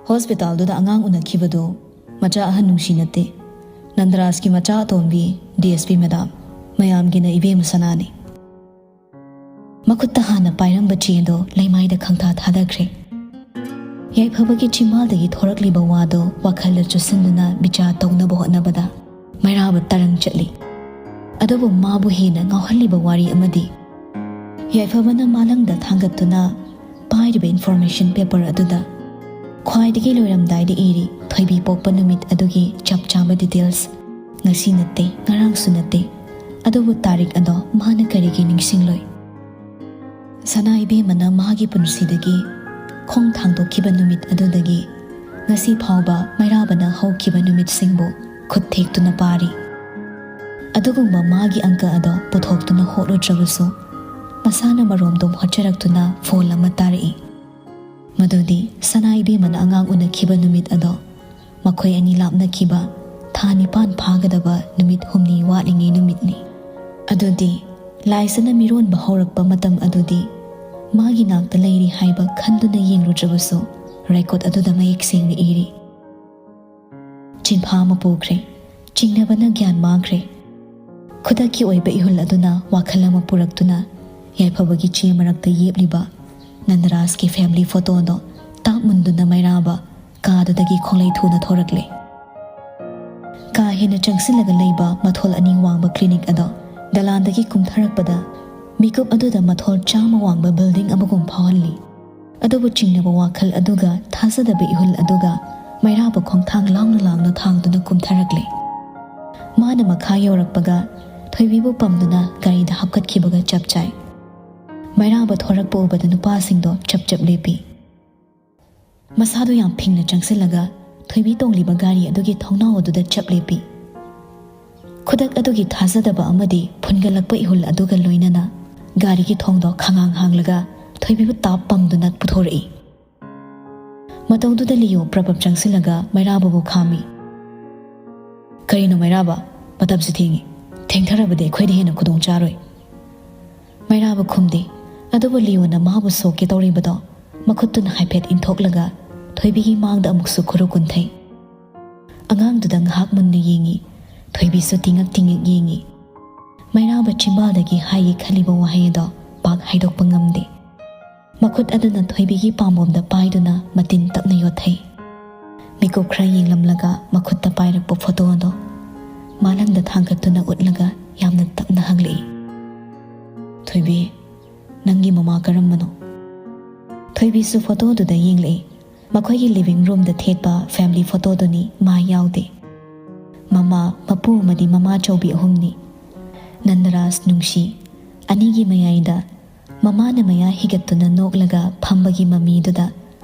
ꯍꯣꯁꯄꯤꯇꯥꯜꯗꯨꯗ ꯑꯉꯥꯡ ꯎꯅꯈꯤꯕꯗꯨ ꯃꯆꯥ ꯑꯍꯟ ꯅꯨꯡꯁꯤ ꯅꯠꯇꯦ꯫ ꯅꯟꯗꯔꯥꯖꯀꯤ ꯃꯆꯥ ꯑꯇꯣꯝꯕꯤ ꯗꯤ ꯑꯦꯁ ꯄꯤ ꯃꯦꯗꯥꯝ, ꯃꯌꯥꯝꯒꯤꯅ ꯏꯕꯦꯝꯃ ꯁꯅꯥꯅꯤ꯫" ꯃꯈꯨꯠꯇ ꯍꯥꯟꯅ ꯄꯥꯏꯔꯝꯕ ꯆꯦꯗꯣ ꯂꯩꯃꯥꯏꯗ ꯈꯪꯊꯥ ꯊꯥꯗꯈ꯭ꯔꯦ꯫ ꯌꯥꯏꯐꯕꯒꯤ ꯆꯤꯝꯕꯥꯜꯗꯒꯤ ꯊꯣꯔꯛꯂꯤꯕ ꯋꯥꯗꯣ ꯋꯥꯈꯜꯗ ꯆꯨꯁꯤꯟꯗꯨꯅ ꯕꯤꯆꯥꯔ ꯇꯧꯅꯕ ꯍꯣꯠꯅꯕꯗ ꯃꯩꯔꯥꯕ ꯇꯔꯪ ꯆꯠꯂꯤ꯫ ꯑꯗꯨꯕꯨ ꯃꯥꯕꯨ ꯍꯦꯟꯅ ꯉꯥꯎꯍꯜꯂꯤꯕ ꯋꯥꯔꯤ ꯑꯃꯗꯤ ꯌꯥꯏꯐꯕꯅ ꯃꯥꯂꯪꯗ ꯊꯥꯡꯒꯠꯇꯨꯅ ꯄꯥꯏꯔꯤꯕ ꯏꯟꯐꯣꯔꯃꯦꯁꯟ ꯄꯦꯄꯔ ꯑꯗꯨꯗ ꯈ꯭ꯋꯥꯏꯗꯒꯤ ꯂꯣꯏꯔꯝꯗꯥꯏꯗ ꯏꯔꯤ ꯊꯣꯏꯕꯤ ꯄꯣꯛꯄ ꯅꯨꯃꯤꯠ ꯑꯗꯨꯒꯤ ꯆꯞ ꯆꯥꯕ ꯗꯤꯇꯦꯜꯁ꯫ ꯉꯁꯤ ꯅꯠꯇꯦ, ꯉꯔꯥꯡꯁꯨ ꯅꯠꯇꯦ, ꯑꯗꯨꯕꯨ ꯇꯥꯔꯤꯛ ꯑꯗꯣ ꯃꯥꯅ ꯀꯔꯤꯒꯤ ꯅꯤꯡꯁꯤꯡꯂꯣꯏ? ꯁꯅꯥ ꯏꯕꯦꯝꯃꯅ ꯃꯥꯒꯤ ꯄꯨꯟꯁꯤꯗꯒꯤ ꯈꯣꯡ ꯊꯥꯡꯗꯣꯛꯈꯤꯕ ꯅꯨꯃꯤꯠ ꯑꯗꯨꯗꯒꯤ ꯉꯁꯤ ꯐꯥꯎꯕ ꯃꯩꯔꯥꯕꯅ ꯍꯧꯈꯤꯕ ꯅꯨꯃꯤꯠꯁꯤꯡꯕꯨ ꯈꯨꯠ ꯊꯦꯛꯇꯨꯅ ꯄꯥꯔꯤ꯫ ꯑꯗꯨꯒꯨꯝꯕ ꯃꯥꯒꯤ ꯑꯪꯀ ꯑꯗꯣ ꯄꯨꯊꯣꯛꯇꯨꯅ ꯍꯣꯠꯂꯨꯗ꯭ꯔꯕꯁꯨ, ꯃꯁꯥꯅ ꯃꯔꯣꯝꯗꯣꯝ ꯍꯣꯠꯆꯔꯛꯇꯨꯅ ꯐꯣꯜ ꯑꯃ ꯇꯥꯔꯛꯏ꯫ ꯃꯗꯨꯗꯤ ꯁꯅꯥ ꯏꯕꯦꯝꯃꯅ ꯑꯉꯥꯡ ꯎꯅꯈꯤꯕ ꯅꯨꯃꯤꯠ ꯑꯗꯣ ꯃꯈꯣꯏ ꯑꯅꯤ ꯂꯥꯞꯅꯈꯤꯕ ꯊꯥ ꯅꯤꯄꯥꯟ ꯐꯥꯒꯗꯕ ꯅꯨꯃꯤꯠ ꯍꯨꯝꯅꯤ ꯋꯥꯠꯂꯤꯉꯩ ꯅꯨꯃꯤꯠꯅꯤ꯫ ꯑꯗꯨꯗꯤ ꯂꯥꯏꯁꯅ ꯃꯤꯔꯣꯟꯕ ꯍꯧꯔꯛꯄ ꯃꯇꯝ ꯑꯗꯨꯗꯤ ꯃꯥꯒꯤ ꯅꯥꯛꯇ ꯂꯩꯔꯤ ꯍꯥꯏꯕ ꯈꯟꯗꯨꯅ ꯌꯦꯡꯂꯨꯗ꯭ꯔꯕꯁꯨ, ꯔꯦꯀꯣꯔꯠ ꯑꯗꯨꯗ ꯃꯌꯦꯛ ꯁꯦꯡꯅ ꯏꯔꯤ꯫ ꯆꯤꯟꯐꯥ ꯑꯃ ꯄꯨꯈ꯭ꯔꯦ꯫ ꯆꯤꯡꯅꯕꯅ ꯒ꯭ꯌꯥꯟ ꯃꯥꯡꯈ꯭ꯔꯦ꯫ ꯈꯨꯗꯛꯀꯤ ꯑꯣꯏꯕ ꯏꯍꯨꯜ ꯑꯗꯨꯅ ꯋꯥꯈꯜ ꯑꯃ ꯄꯨꯔꯛꯇꯨꯅ ꯌꯥꯏꯐꯕꯒꯤ ꯆꯦ ꯃꯔꯛꯇ ꯌꯦꯞꯂꯤꯕ ꯅꯟꯗꯔꯥꯖꯀꯤ ꯐꯦꯃꯤꯂꯤ ꯐꯣꯇꯣꯗꯣ ꯇꯥꯛ ꯃꯨꯟꯗꯨꯅ ꯃꯩꯔꯥꯕ ꯀꯥꯗꯨꯗꯒꯤ ꯈꯣꯡꯂꯩ ꯊꯨꯅ ꯊꯣꯔꯛꯂꯦ꯫ ꯀꯥ ꯍꯦꯟꯅ ꯆꯪꯁꯤꯜꯂꯒ ꯂꯩꯕ ꯃꯊꯣꯜ ꯑꯅꯤ ꯋꯥꯡꯕ ꯀ꯭ꯂꯤꯅꯤꯛ ꯑꯗꯣ ꯗꯂꯥꯟꯗꯒꯤ ꯀꯨꯝꯊꯔꯛꯄꯗ ꯃꯤꯀꯨꯞ ꯑꯗꯨꯗ ꯃꯊꯣꯜ ꯆꯥꯝꯃ ꯋꯥꯡꯕ ꯕꯤꯜꯗꯤꯡ ꯑꯃꯒꯨꯝ ꯐꯥꯎꯍꯜꯂꯤ꯫ ꯑꯗꯨꯕꯨ ꯆꯤꯡꯅꯕ ꯋꯥꯈꯜ ꯑꯗꯨꯒ ꯊꯥꯖꯗꯕ ꯏꯍꯨꯜ ꯑꯗꯨꯒ ꯃꯩꯔꯥꯕ ꯈꯣꯡꯊꯥꯡ ꯂꯥꯎꯅ ꯂꯥꯎꯅ ꯊꯥꯡꯗꯨꯅ ꯀꯨꯝꯊꯔꯛꯂꯦ꯫ ꯃꯥꯅ ꯃꯈꯥ ꯌꯧꯔꯛꯄꯒ ꯊꯣꯏꯕꯤꯕꯨ ꯄꯝꯗꯨꯅ ꯒꯥꯔꯤꯗ ꯍꯥꯞꯀꯠꯈꯤꯕꯒ ꯆꯞ ꯆꯥꯏ꯫ ꯃꯩꯔꯥꯕ ꯊꯣꯔꯛꯄ ꯎꯕꯗ ꯅꯨꯄꯥꯁꯤꯡꯗꯣ ꯆꯞ ꯆꯞ ꯂꯦꯞꯄꯤ꯫ ꯃꯁꯥꯗꯨ ꯌꯥꯝ ꯐꯤꯡꯅ ꯆꯪꯁꯤꯜꯂꯒ ꯊꯣꯏꯕꯤ ꯇꯣꯡꯂꯤꯕ ꯒꯥꯔꯤ ꯑꯗꯨꯒꯤ ꯊꯣꯡꯅꯥꯎ ꯑꯗꯨꯗ ꯆꯞ ꯂꯦꯞꯄꯤ꯫ ꯈꯨꯗꯛ ꯑꯗꯨꯒꯤ ꯊꯥꯖꯗꯕ ꯑꯃꯗꯤ ꯐꯨꯟꯒꯠꯂꯛꯄ ꯏꯍꯨꯜ ꯑꯗꯨꯒ ꯂꯣꯏꯅꯅ ꯒꯥꯔꯤꯒꯤ ꯊꯣꯡꯗꯣ ꯈꯉꯥꯡ ꯍꯥꯡꯂꯒ ꯊꯣꯏꯕꯤꯕꯨ ꯇꯥꯞ ꯄꯝꯗꯨꯅ ꯄꯨꯊꯣꯔꯛꯏ꯫ ꯃꯇꯧꯗꯨꯗ ꯂꯤꯌꯣ ꯄ꯭ꯔꯄꯞ ꯆꯪꯁꯤꯜꯂꯒ ꯃꯩꯔꯥꯕꯕꯨ ꯈꯥꯝꯃꯤ꯫ "ꯀꯔꯤꯅꯣ ꯃꯩꯔꯥꯕ? ꯃꯇꯝꯁꯨ ꯊꯦꯡꯉꯤ꯫ ꯊꯦꯡꯊꯔꯕꯗꯤ ꯑꯩꯈꯣꯏꯗ ꯍꯦꯟꯅ ꯈꯨꯗꯣꯡ ꯆꯥꯔꯣꯏ꯫" ꯃꯩꯔꯥꯕ ꯈꯨꯝꯗꯦ꯫ ꯑꯗꯨꯕꯨ ꯂꯤꯌꯣꯅ ꯃꯥꯕꯨ ꯁꯣꯛꯀꯦ ꯇꯧꯔꯤꯕꯗꯣ ꯃꯈꯨꯠꯇꯨꯅ ꯍꯥꯏꯐꯦꯠ ꯏꯟꯊꯣꯛꯂꯒ ꯊꯣꯏꯕꯤꯒꯤ ꯃꯥꯡꯗ ꯑꯃꯨꯛꯁꯨ ꯈꯨꯔꯨ ꯀꯨꯟꯊꯩ꯫ ꯑꯉꯥꯡꯗꯨꯗ ꯉꯥꯏꯍꯥꯛ ꯃꯨꯟꯅ ꯌꯦꯡꯉꯤ꯫ ꯊꯣꯏꯕꯤꯁꯨ ꯇꯤꯡꯉꯛ ꯇꯤꯡꯉꯛ ꯌꯦꯡꯉꯤ꯫ ꯃꯩꯔꯥꯕ ꯆꯤꯝꯕꯥꯜꯗꯒꯤ ꯍꯥꯏꯒꯦ ꯈꯜꯂꯤꯕ ꯋꯥꯍꯩ ꯑꯗꯣ ꯄꯥꯛ ꯍꯥꯏꯗꯣꯛꯄ ꯉꯝꯗꯦ꯫ ꯃꯈꯨꯠ ꯑꯗꯨꯅ ꯊꯣꯏꯕꯤꯒꯤ ꯄꯥꯝꯕꯣꯝꯗ ꯄꯥꯏꯗꯨꯅ ꯃꯇꯤꯟ ꯇꯞꯅ ꯌꯣꯠꯊꯩ꯫ ꯃꯤꯀꯨꯞ ꯈꯔ ꯌꯦꯡꯂꯝꯂꯒ ꯃꯈꯨꯠꯇ ꯄꯥꯏꯔꯛꯄ ꯐꯣꯇꯣ ꯑꯗꯣ ꯃꯥꯂꯪꯗ ꯊꯥꯡꯒꯠꯇꯨꯅ ꯎꯠꯂꯒ ꯌꯥꯝꯅ ꯇꯞꯅ ꯍꯪꯂꯛꯏ, "ꯊꯣꯏꯕꯤ, ꯅꯪꯒꯤ ꯃꯃꯥ ꯀꯔꯝꯕꯅꯣ?" ꯊꯣꯏꯕꯤꯁꯨ ꯐꯣꯇꯣꯗꯨꯗ ꯌꯦꯡꯂꯛꯏ꯫ ꯃꯈꯣꯏꯒꯤ ꯂꯤꯚꯤꯡ ꯔꯨꯝꯗ ꯊꯦꯠꯄ ꯐꯦꯃꯤꯂꯤ ꯐꯣꯇꯣꯗꯨꯅꯤ ꯃꯥ ꯌꯥꯎꯗꯦ꯫ ꯃꯃꯥ, ꯃꯄꯨ ꯑꯃꯗꯤ ꯃꯃꯥ ꯆꯧꯕꯤ ꯑꯍꯨꯝꯅꯤ꯫ ꯅꯟꯗꯔꯥꯖ, ꯅꯨꯡꯁꯤ ꯑꯅꯤꯒꯤ ꯃꯌꯥꯏꯗ ꯃꯃꯥꯅ ꯃꯌꯥ ꯍꯤꯒꯠꯇꯨꯅ ꯅꯣꯛꯂꯒ ꯐꯝꯕꯒꯤ ꯃꯃꯤꯗꯨꯗ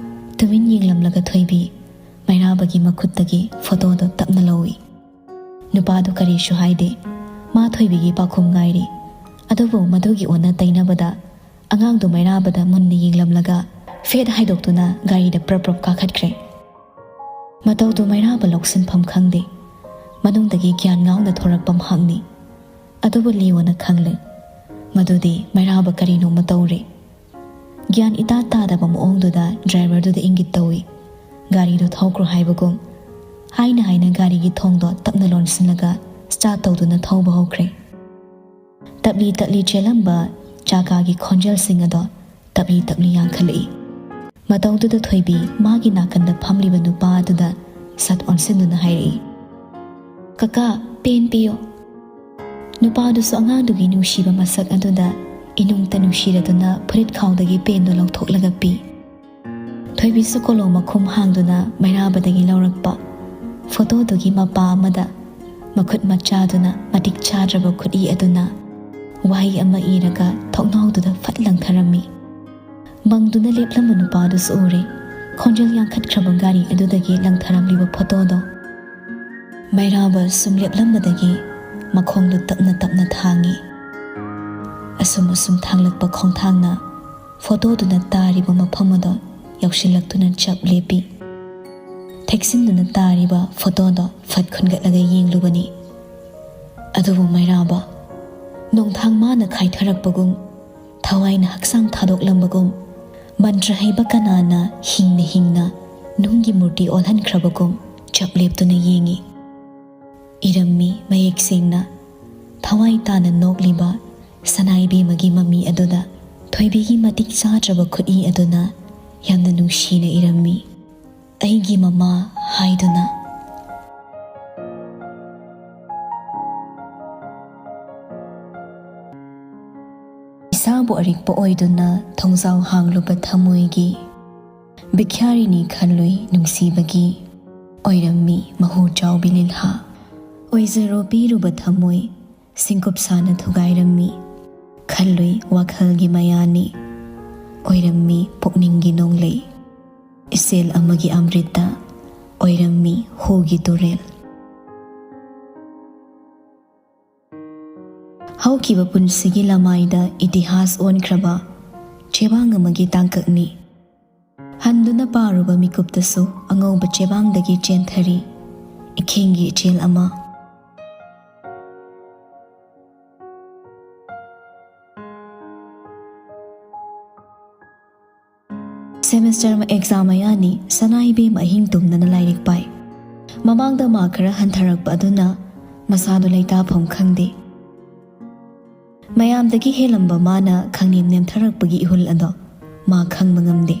ꯇꯨꯃꯤꯟ ꯌꯦꯡꯂꯝꯂꯒ ꯊꯣꯏꯕꯤ ꯃꯩꯔꯥꯕꯒꯤ ꯃꯈꯨꯠꯇꯒꯤ ꯐꯣꯇꯣꯗꯣ ꯇꯞꯅ ꯂꯧꯏ꯫ ꯅꯨꯄꯥꯗꯨ ꯀꯔꯤꯁꯨ ꯍꯥꯏꯗꯦ꯫ ꯃꯥ ꯊꯣꯏꯕꯤꯒꯤ ꯄꯥꯎꯈꯨꯝ ꯉꯥꯏꯔꯤ꯫ ꯑꯗꯨꯕꯨ ꯃꯗꯨꯒꯤ ꯑꯣꯟꯅ ꯇꯩꯅꯕꯗ ꯑꯉꯥꯡꯗꯨ ꯃꯩꯔꯥꯕꯗ ꯃꯨꯟꯅ ꯌꯦꯡꯂꯝꯂꯒ ꯐꯦꯠ ꯍꯥꯏꯗꯣꯛꯇꯨꯅ ꯒꯥꯔꯤꯗ ꯄ꯭ꯔꯞ ꯄ꯭ꯔꯞ ꯀꯥꯈꯠꯈ꯭ꯔꯦ꯫ ꯃꯇꯧꯗꯨ ꯃꯩꯔꯥꯕ ꯂꯧꯁꯤꯟꯐꯝ ꯈꯪꯗꯦ꯫ ꯃꯅꯨꯡꯗꯒꯤ ꯒ꯭ꯌꯥꯟ ꯉꯥꯎꯅ ꯊꯣꯔꯛꯄ ꯃꯍꯥꯛꯅꯤ꯫ ꯑꯗꯨꯕꯨ ꯂꯤꯌꯣꯅ ꯈꯪꯂꯦ꯫ ꯃꯗꯨꯗꯤ ꯃꯩꯔꯥꯕ ꯀꯔꯤꯅꯣꯃ ꯇꯧꯔꯦ꯫ ꯒ꯭ꯌꯥꯟ ꯏꯇꯥ ꯇꯥꯗꯕ ꯃꯑꯣꯡꯗꯨꯗ ꯗ꯭ꯔꯥꯏꯚꯔꯗꯨꯗ ꯏꯪꯒꯤꯠ ꯇꯧꯏ꯫ ꯒꯥꯔꯤꯗꯨ ꯊꯧꯈ꯭ꯔꯣ ꯍꯥꯏꯕꯒꯨꯝ꯫ ꯍꯥꯏꯅ ꯍꯥꯏꯅ ꯒꯥꯔꯤꯒꯤ ꯊꯣꯡꯗꯣ ꯇꯞꯅ ꯂꯣꯟꯁꯤꯜꯂꯒ ꯁ꯭ꯇꯥꯔꯠ ꯇꯧꯗꯨꯅ ꯊꯧꯕ ꯍꯧꯈ꯭ꯔꯦ꯫ ꯇꯞꯂꯤ ꯇꯞꯂꯤ ꯆꯦꯜꯂꯝꯕ ꯆꯥꯀꯥꯒꯤ ꯈꯣꯟꯖꯦꯜꯁꯤꯡ ꯑꯗꯣ ꯇꯞꯂꯤ ꯇꯞꯂꯤ ꯌꯥꯡꯈꯠꯂꯛꯏ꯫ ꯃꯇꯧꯗꯨꯗ ꯊꯣꯏꯕꯤ ꯃꯥꯒꯤ ꯅꯥꯀꯟꯗ ꯐꯝꯂꯤꯕ ꯅꯨꯄꯥ ꯑꯗꯨꯗ ꯁꯠ ꯑꯣꯟꯁꯤꯟꯗꯨꯅ ꯍꯥꯏꯔꯛꯏ, "ꯀꯀꯥ, ꯄꯦꯟ ꯄꯤꯌꯣ꯫" ꯅꯨꯄꯥꯗꯨꯁꯨ ꯑꯉꯥꯡꯗꯨꯒꯤ ꯅꯨꯡꯁꯤꯕ ꯃꯁꯛ ꯑꯗꯨꯗ ꯏꯅꯨꯡꯇ ꯅꯨꯡꯁꯤꯔꯗꯨꯅ ꯐꯨꯔꯤꯠ ꯈꯥꯎꯗꯒꯤ ꯄꯦꯟꯗꯨ ꯂꯧꯊꯣꯛꯂꯒ ꯄꯤ꯫ ꯊꯣꯏꯕꯤꯁꯨ ꯀꯣꯂꯣꯝ ꯃꯈꯨꯝ ꯍꯥꯡꯗꯨꯅ ꯃꯩꯔꯥꯕꯗꯒꯤ ꯂꯧꯔꯛꯄ ꯐꯣꯇꯣꯗꯨꯒꯤ ꯃꯄꯥ ꯑꯃꯗ ꯃꯈꯨꯠ ꯃꯆꯥꯗꯨꯅ ꯃꯇꯤꯛ ꯆꯥꯗ꯭ꯔꯕ ꯈꯨꯠꯏ ꯑꯗꯨꯅ ꯋꯥꯍꯩ ꯑꯃ ꯏꯔꯒ ꯊꯣꯡꯅꯥꯎꯗꯨꯗ ꯐꯠ ꯂꯪꯊꯔꯝꯃꯤ꯫ ꯃꯪꯗꯨꯅ ꯂꯦꯞꯂꯝꯕ ꯅꯨꯄꯥꯗꯨꯁꯨ ꯎꯔꯦ꯫ ꯈꯣꯟꯖꯦꯜ ꯌꯥꯡꯈꯠꯈ꯭ꯔꯕ ꯒꯥꯔꯤ ꯑꯗꯨꯗꯒꯤ ꯂꯪꯊꯔꯝꯂꯤꯕ ꯐꯣꯇꯣꯗꯣ꯫ ꯃꯩꯔꯥꯕ ꯁꯨꯝ ꯂꯦꯞꯂꯝꯕꯗꯒꯤ ꯃꯈꯣꯡꯗꯨ ꯇꯞꯅ ꯇꯞꯅ ꯊꯥꯡꯉꯤ꯫ ꯑꯁꯨꯝ ꯑꯁꯨꯝ ꯊꯥꯡꯂꯛꯄ ꯈꯣꯡꯊꯥꯡꯅ ꯐꯣꯇꯣꯗꯨꯅ ꯇꯥꯔꯤꯕ ꯃꯐꯝ ꯑꯗꯣ ꯌꯧꯁꯤꯜꯂꯛꯇꯨꯅ ꯆꯞ ꯂꯦꯞꯄꯤ꯫ ꯍꯦꯛꯁꯤꯟꯗꯨꯅ ꯇꯥꯔꯤꯕ ꯐꯣꯇꯣꯗꯣ ꯐꯠ ꯈꯨꯟꯒꯠꯂꯒ ꯌꯦꯡꯂꯨꯕꯅꯤ꯫ ꯑꯗꯨꯕꯨ ꯃꯩꯔꯥꯕ, ꯅꯣꯡꯊꯥꯡ ꯃꯥꯅ ꯈꯥꯏꯊꯔꯛꯄꯒꯨꯝ, ꯊꯋꯥꯏꯅ ꯍꯛꯆꯥꯡ ꯊꯥꯗꯣꯛꯂꯝꯕꯒꯨꯝ, ꯃꯟꯇ꯭ꯔ ꯍꯩꯕ ꯀꯅꯥꯅ ꯍꯤꯡꯅ ꯍꯤꯡꯅ ꯅꯨꯡꯒꯤ ꯃꯨꯔꯇꯤ ꯑꯣꯜꯍꯟꯈ꯭ꯔꯕꯒꯨꯝ ꯆꯞ ꯂꯦꯞꯇꯨꯅ ꯌꯦꯡꯏ꯫ ꯏꯔꯝꯃꯤ ꯃꯌꯦꯛ ꯁꯦꯡꯅ, ꯊꯋꯥꯏ ꯇꯥꯅ ꯅꯣꯛꯂꯤꯕ ꯁꯅꯥ ꯏꯕꯦꯝꯃꯒꯤ ꯃꯃꯤ ꯑꯗꯨꯗ꯫ ꯊꯣꯏꯕꯤꯒꯤ ꯃꯇꯤꯛ ꯆꯥꯗ꯭ꯔꯕ ꯈꯨꯠꯏ ꯑꯗꯨꯅ ꯌꯥꯝꯅ ꯅꯨꯡꯁꯤꯅ ꯏꯔꯝꯃꯤ, "ꯑꯩꯒꯤ ꯃꯃꯥ" ꯍꯥꯏꯗꯨꯅ꯫ ꯏꯁꯥꯕꯨ ꯑꯔꯤꯛꯄ ꯑꯣꯏꯗꯨꯅ ꯊꯣꯡꯖꯥꯎ ꯍꯥꯡꯂꯨꯕ ꯊꯃꯣꯏꯒꯤ ꯕꯤꯈ꯭ꯌꯥꯔꯤꯅꯤ ꯈꯜꯂꯨꯏ ꯅꯨꯡꯁꯤꯕꯒꯤ꯫ ꯑꯣꯏꯔꯝꯃꯤ ꯃꯍꯨ ꯆꯥꯎꯕꯤ ꯂꯤꯜꯍꯥ꯫ ꯑꯣꯏꯖꯔꯣ ꯄꯤꯔꯨꯕ ꯊꯃꯣꯏ, ꯁꯤꯡꯀꯨꯞ ꯁꯥꯅ ꯊꯨꯒꯥꯏꯔꯝꯃꯤ꯫ ꯈꯜꯂꯨꯏ ꯋꯥꯈꯜꯒꯤ ꯃꯌꯥꯅꯤ꯫ ꯑꯣꯏꯔꯝꯃꯤ ꯄꯨꯛꯅꯤꯡꯒꯤ ꯅꯣꯡꯂꯩ꯫ ꯏꯆꯦꯜ ꯑꯃꯒꯤ ꯑꯃ꯭ꯔꯤꯇ꯫ ꯑꯣꯏꯔꯝꯃꯤ ꯍꯨꯒꯤ ꯇꯨꯔꯦꯜ꯫ ꯍꯧꯈꯤꯕ ꯄꯨꯟꯁꯤꯒꯤ ꯂꯃꯥꯏꯗ ꯏꯇꯤꯍꯥꯁ ꯑꯣꯟꯈ꯭ꯔꯕ ꯆꯦꯕꯥꯡ ꯑꯃꯒꯤ ꯇꯥꯡꯀꯛꯅꯤ꯫ ꯍꯟꯗꯨꯅ ꯄꯥꯔꯨꯕ ꯃꯤꯀꯨꯞꯇꯁꯨ ꯑꯉꯧꯕ ꯆꯦꯕꯥꯡꯗꯒꯤ ꯆꯦꯟꯊꯔꯤ ꯏꯈꯦꯡꯒꯤ ꯏꯆꯦꯜ ꯑꯃ꯫ ꯁꯦꯃꯦꯁꯇꯔ ꯑꯦꯛꯖꯥꯝ ꯃꯌꯥꯅꯤ, ꯁꯅꯥ ꯏꯕꯦꯝ ꯑꯍꯤꯡ ꯇꯨꯝꯗꯅ ꯂꯥꯏꯔꯤꯛ ꯄꯥꯏ꯫ ꯃꯃꯥꯡꯗ ꯃꯥ ꯈꯔ ꯍꯟꯊꯔꯛꯄ ꯑꯗꯨꯅ ꯃꯁꯥꯗꯨ ꯂꯩꯇꯥꯐꯝ ꯈꯪꯗꯦ꯫ ꯃꯌꯥꯝꯗꯒꯤ ꯍꯦꯜꯂꯝꯕ ꯃꯥꯅ ꯈꯪꯅꯦꯝ ꯅꯦꯝꯊꯔꯛꯄꯒꯤ ꯏꯍꯨꯜ ꯑꯗꯣ ꯃꯥ ꯈꯪꯕ ꯉꯝꯗꯦ꯫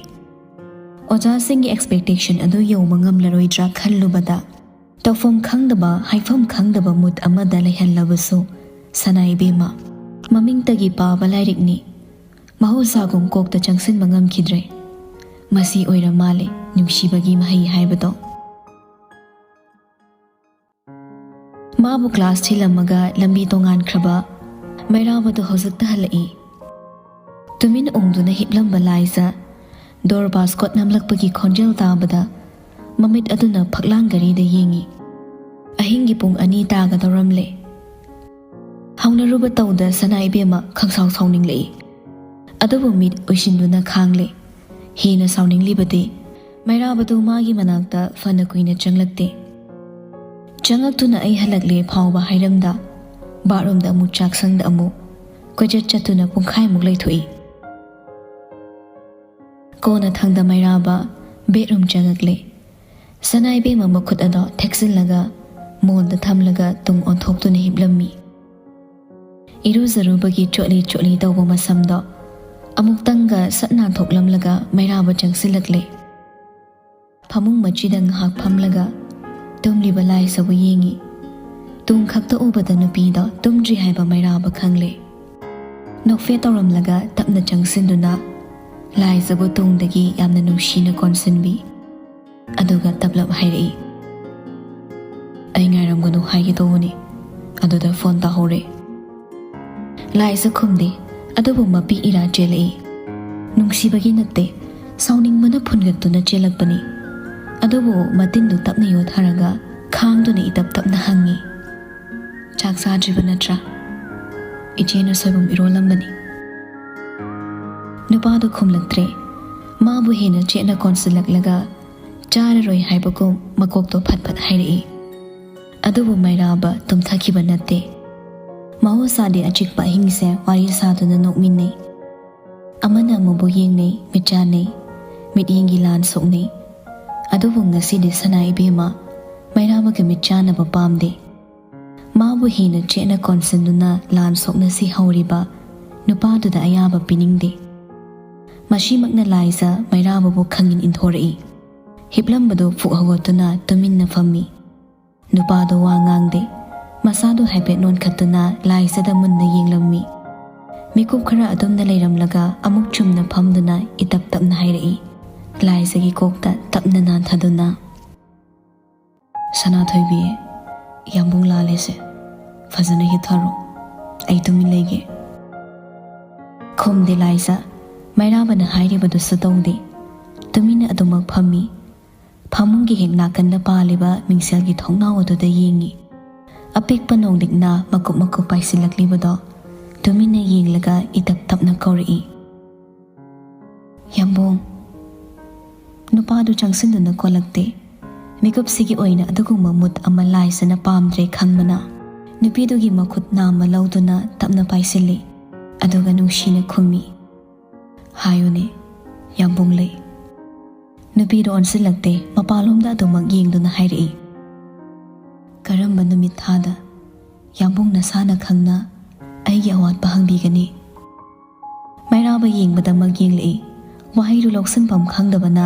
ꯑꯣꯖꯥꯁꯤꯡꯒꯤ ꯑꯦꯛꯁꯄꯦꯛꯇꯦꯁꯟ ꯑꯗꯨ ꯌꯧꯕ ꯉꯝꯂꯔꯣꯏꯗ꯭ꯔꯥ ꯈꯜꯂꯨꯕꯗ, ꯇꯧꯐꯝ ꯈꯪꯗꯕ, ꯍꯥꯏꯐꯝ ꯈꯪꯗꯕ ꯃꯨꯠ ꯑꯃꯗ ꯂꯩꯍꯜꯂꯕꯁꯨ, ꯁꯅꯥ ꯏꯕꯦꯝꯃ, ꯃꯃꯤꯡꯇꯒꯤ ꯄꯥꯕ ꯂꯥꯏꯔꯤꯛꯅꯤ꯫ ꯃꯍꯧꯁꯥꯒꯨꯝ ꯀꯣꯛꯇ ꯆꯪꯁꯤꯟꯕ ꯉꯝꯈꯤꯗ꯭ꯔꯦ꯫ ꯃꯁꯤ ꯑꯣꯏꯔ ꯃꯥꯜꯂꯦ ꯅꯨꯡꯁꯤꯕꯒꯤ ꯃꯍꯩ ꯍꯥꯏꯕꯗꯣ꯫ ꯃꯥꯕꯨ ꯀ꯭ꯂꯥꯁ ꯊꯤꯜꯂꯝꯃꯒ ꯂꯝꯕꯤ ꯇꯣꯉꯥꯟꯈ꯭ꯔꯕ ꯃꯩꯔꯥꯕꯗꯨ ꯍꯧꯖꯤꯛꯇ ꯍꯜꯂꯛꯏ꯫ ꯇꯨꯃꯤꯟ ꯎꯪꯗꯨꯅ ꯍꯤꯞꯂꯝꯕ ꯂꯥꯏꯖ ꯗꯣꯔ ꯄꯥꯁꯀꯣꯠ ꯅꯝꯂꯛꯄꯒꯤ ꯈꯣꯟꯖꯦꯜ ꯇꯥꯕꯗ ꯃꯃꯤꯠ ꯑꯗꯨꯅ ꯐꯛꯂꯥꯡ ꯘꯔꯤꯗ ꯌꯦꯡꯏ꯫ ꯑꯍꯤꯡꯒꯤ ꯄꯨꯡ ꯑꯅꯤ ꯇꯥꯒꯗꯧꯔꯝꯂꯦ꯫ ꯍꯧꯅꯔꯨꯕ ꯇꯧꯗ ꯁꯅꯥ ꯏꯕꯦꯝꯃ ꯈꯪꯁꯥꯎ ꯁꯥꯎꯅꯤꯡꯂꯛꯏ꯫ ꯑꯗꯨꯕꯨ ꯃꯤꯠ ꯎꯏꯁꯤꯟꯗꯨꯅ ꯈꯥꯡꯂꯦ꯫ ꯍꯦꯟꯅ ꯁꯥꯎꯅꯤꯡꯂꯤꯕꯗꯤ ꯃꯩꯔꯥꯕꯗꯨ ꯃꯥꯒꯤ ꯃꯅꯥꯛꯇ ꯐꯅ ꯀꯨꯏꯅ ꯆꯪꯂꯛꯇꯦ꯫ ꯆꯪꯂꯛꯇꯨꯅ "ꯑꯩ ꯍꯜꯂꯛꯂꯦ" ꯐꯥꯎꯕ ꯍꯥꯏꯔꯝꯗ, ꯕꯥꯠꯔꯨꯝꯗ ꯑꯃꯨꯛ, ꯆꯥꯛꯁꯪꯗ ꯑꯃꯨꯛ ꯀꯣꯏꯆꯠ ꯆꯠꯇꯨꯅ ꯄꯨꯡꯈꯥꯏꯃꯨꯛ ꯂꯩꯊꯣꯛꯏ꯫ ꯀꯣꯟꯅꯊꯪꯗ ꯃꯩꯔꯥꯕ ꯕꯦꯗꯔꯨꯝ ꯆꯪꯂꯛꯂꯦ꯫ ꯁꯅꯥ ꯏꯕꯦꯝꯃ ꯃꯈꯨꯠ ꯑꯗꯣ ꯊꯦꯛꯆꯤꯜꯂꯒ ꯃꯣꯟꯗ ꯊꯝꯂꯒ ꯇꯨꯡ ꯑꯣꯟꯊꯣꯛꯇꯨꯅ ꯍꯤꯞꯂꯝꯃꯤ꯫ ꯏꯔꯨꯖꯔꯨꯕꯒꯤ ꯆꯣꯠꯂꯤ ꯆꯣꯠꯂꯤ ꯇꯧꯕ ꯃꯁꯝꯗꯣ ꯑꯃꯨꯛꯇꯪꯒ ꯁꯠ ꯅꯥꯟꯊꯣꯛꯂꯝꯂꯒ ꯃꯩꯔꯥꯕ ꯆꯪꯁꯤꯜꯂꯛꯂꯦ꯫ ꯐꯃꯨꯡ ꯃꯆꯤꯗ ꯉꯥꯏꯍꯥꯛ ꯐꯝꯂꯒ ꯇꯨꯝꯂꯤꯕ ꯂꯥꯏꯖꯕꯨ ꯌꯦꯡꯉꯤ꯫ ꯇꯨꯡ ꯈꯛꯇ ꯎꯕꯗ ꯅꯨꯄꯤꯗꯣ ꯇꯨꯝꯗ꯭ꯔꯤ ꯍꯥꯏꯕ ꯃꯩꯔꯥꯕ ꯈꯪꯂꯦ꯫ ꯅꯣꯛꯐꯦꯠ ꯇꯧꯔꯝꯂꯒ ꯇꯞꯅ ꯆꯪꯁꯤꯟꯗꯨꯅ ꯂꯥꯏꯖꯕꯨ ꯇꯨꯡꯗꯒꯤ ꯌꯥꯝꯅ ꯅꯨꯡꯁꯤꯅ ꯀꯣꯟꯁꯤꯟꯕꯤ꯫ ꯑꯗꯨꯒ ꯇꯞꯂꯞ ꯍꯥꯏꯔꯛꯏ, "ꯑꯩ ꯉꯥꯏꯔꯝꯒꯅꯨ ꯍꯥꯏꯒꯦ ꯇꯧꯕꯅꯤ, ꯑꯗꯨꯗ ꯐꯣꯟ ꯇꯥꯍꯧꯔꯦ꯫" ꯂꯥꯏꯖ ꯈꯨꯝꯗꯦ, ꯑꯗꯨꯕꯨ ꯃꯄꯤ ꯏꯔꯥ ꯆꯦꯜꯂꯛꯏ꯫ ꯅꯨꯡꯁꯤꯕꯒꯤ ꯅꯠꯇꯦ, ꯁꯥꯎꯅꯤꯡꯕꯅ ꯐꯨꯟꯒꯠꯇꯨꯅ ꯆꯦꯜꯂꯛꯄꯅꯤ꯫ ꯑꯗꯨꯕꯨ ꯃꯇꯤꯟꯗꯨ ꯇꯞꯅ ꯌꯣꯠꯊꯔꯒ ꯈꯥꯡꯗꯨꯅ ꯏꯇꯞ ꯇꯞꯅ ꯍꯪꯉꯤ, "ꯆꯥꯛ ꯆꯥꯗ꯭ꯔꯤꯕ ꯅꯠꯇ꯭ꯔꯥ? ꯏꯆꯦꯅ ꯁꯣꯏꯕꯨꯝ ꯏꯔꯣꯜꯂꯝꯕꯅꯤ꯫" ꯅꯨꯄꯥꯗꯨ ꯈꯨꯝꯂꯛꯇ꯭ꯔꯦ꯫ ꯃꯥꯕꯨ ꯍꯦꯟꯅ ꯆꯦꯠꯅ ꯀꯣꯟꯁꯤꯜꯂꯛꯂꯒ ꯆꯥꯔꯔꯣꯏ ꯍꯥꯏꯕꯒꯨꯝ ꯃꯀꯣꯛꯇꯣ ꯐꯠ ꯐꯠ ꯍꯥꯏꯔꯛꯏ꯫ ꯑꯗꯨꯕꯨ ꯃꯩꯔꯥꯕ ꯇꯨꯝꯊꯈꯤꯕ ꯅꯠꯇꯦ꯫ ꯃꯍꯧꯁꯥꯗꯤ ꯑꯆꯤꯛꯄ ꯑꯍꯤꯡꯁꯦ ꯋꯥꯔꯤ ꯁꯥꯗꯨꯅ ꯅꯣꯛꯃꯤꯟꯅꯩ꯫ ꯑꯃꯅ ꯑꯃꯕꯨ ꯌꯦꯡꯅꯩ, ꯃꯤꯠꯆꯥꯟꯅꯩ, ꯃꯤꯠꯌꯦꯡꯒꯤ ꯂꯥꯟ ꯁꯣꯛꯅꯩ꯫ ꯑꯗꯨꯕꯨ ꯉꯁꯤꯗꯤ ꯁꯅꯥ ꯏꯕꯦꯝꯃ ꯃꯩꯔꯥꯕꯒ ꯃꯤꯠꯆꯥꯟꯅꯕ ꯄꯥꯝꯗꯦ꯫ ꯃꯥꯕꯨ ꯍꯦꯟꯅ ꯆꯦꯠꯅ ꯀꯣꯟꯁꯤꯟꯗꯨꯅ ꯂꯥꯟ ꯁꯣꯛꯅꯁꯤ ꯍꯧꯔꯤꯕ ꯅꯨꯄꯥꯗꯨꯗ ꯑꯌꯥꯕ ꯄꯤꯅꯤꯡꯗꯦ꯫ ꯃꯁꯤꯃꯛꯅ ꯂꯥꯏꯖ ꯃꯩꯔꯥꯕꯕꯨ ꯈꯪꯏꯟ ꯏꯟꯊꯣꯔꯛꯏ꯫ ꯍꯤꯞꯂꯝꯕꯗꯨ ꯐꯨꯛ ꯍꯧꯒꯠꯇꯨꯅ ꯇꯨꯃꯤꯟꯅ ꯐꯝꯃꯤ꯫ ꯅꯨꯄꯥꯗꯨ ꯋꯥ ꯉꯥꯡꯗꯦ꯫ ꯃꯁꯥꯗꯨ ꯍꯥꯏꯐꯦꯠ ꯅꯣꯟꯈꯠꯇꯨꯅ ꯂꯥꯏꯖꯗ ꯃꯨꯟꯅ ꯌꯦꯡꯂꯝꯃꯤ꯫ ꯃꯤꯀꯨꯞ ꯈꯔ ꯑꯗꯨꯝꯅ ꯂꯩꯔꯝꯂꯒ ꯑꯃꯨꯛ ꯆꯨꯝꯅ ꯐꯝꯗꯨꯅ ꯏꯇꯞ ꯇꯞꯅ ꯍꯥꯏꯔꯛꯏ꯫ ꯂꯥꯏꯖꯒꯤ ꯀꯣꯛꯇ ꯇꯞꯅ ꯅꯥꯟꯊꯗꯨꯅ, "ꯁꯅꯥꯊꯣꯏꯕꯤ, ꯌꯥꯝꯕꯨꯡ ꯂꯥꯜꯂꯦꯁꯦ꯫ ꯐꯖꯅ ꯍꯤꯊꯔꯣ꯫ ꯑꯩ ꯇꯨꯃꯤꯟ ꯂꯩꯒꯦ꯫" ꯈꯨꯝꯗꯦ ꯂꯥꯏꯖ꯫ ꯃꯩꯔꯥꯕꯅ ꯍꯥꯏꯔꯤꯕꯗꯨꯁꯨ ꯇꯧꯗꯦ꯫ ꯇꯨꯃꯤꯟꯅ ꯑꯗꯨꯃꯛ ꯐꯝꯃꯤ꯫ ꯐꯃꯨꯡꯒꯤ ꯍꯦꯛ ꯅꯥꯀꯟꯗ ꯄꯥꯜꯂꯤꯕ ꯃꯤꯡꯁꯦꯜꯒꯤ ꯊꯣꯡꯅꯥꯎ ꯑꯗꯨꯗ ꯌꯦꯡꯉꯤ꯫ ꯑꯄꯤꯛꯄ ꯅꯣꯡꯂꯤꯛꯅ ꯃꯀꯨꯞ ꯃꯀꯨꯞ ꯄꯥꯏꯁꯤꯜꯂꯛꯂꯤꯕꯗꯣ ꯇꯨꯃꯤꯟꯅ ꯌꯦꯡꯂꯒ ꯏꯇꯞ ꯇꯞꯅ ꯀꯧꯔꯛꯏ, "ꯌꯥꯝꯕꯨꯡ꯫" ꯅꯨꯄꯥꯗꯨ ꯆꯪꯁꯤꯟꯗꯨꯅ ꯀꯣꯜꯂꯛꯇꯦ꯫ ꯃꯤꯀꯨꯞꯁꯤꯒꯤ ꯑꯣꯏꯅ ꯑꯗꯨꯒꯨꯝꯕ ꯃꯨꯠ ꯑꯃ ꯂꯥꯏꯁꯤꯅ ꯄꯥꯝꯗ꯭ꯔꯦ ꯈꯪꯕꯅ, ꯅꯨꯄꯤꯗꯨꯒꯤ ꯃꯈꯨꯠ ꯅꯥꯝꯃ ꯂꯧꯗꯨꯅ ꯇꯞꯅ ꯄꯥꯏꯁꯤꯜꯂꯤ꯫ ꯑꯗꯨꯒ ꯅꯨꯡꯁꯤꯅ ꯈꯨꯝꯃꯤ, "ꯍꯥꯏꯌꯨꯅꯦ, ꯌꯥꯝꯕꯨꯡ ꯂꯩ?" ꯅꯨꯄꯤꯗꯣ ꯑꯣꯟꯁꯤꯜꯂꯛꯇꯦ, ꯃꯄꯥꯟꯂꯣꯝꯗ ꯑꯗꯨꯃꯛ ꯌꯦꯡꯗꯨꯅ ꯍꯥꯏꯔꯛꯏ, "ꯀꯔꯝꯕ ꯅꯨꯃꯤꯠ ꯊꯥꯗ ꯌꯥꯝꯕꯨꯡ ꯅꯁꯥꯅ ꯈꯪꯅ ꯑꯩꯒꯤ ꯑꯋꯥꯠꯄ ꯍꯪꯕꯤꯒꯅꯤ?" ꯃꯩꯔꯥꯕ ꯌꯦꯡꯕꯗꯃꯛ ꯌꯦꯡꯂꯛꯏ꯫ ꯋꯥꯍꯩꯗꯨ ꯂꯧꯁꯤꯟꯐꯝ ꯈꯪꯗꯕꯅ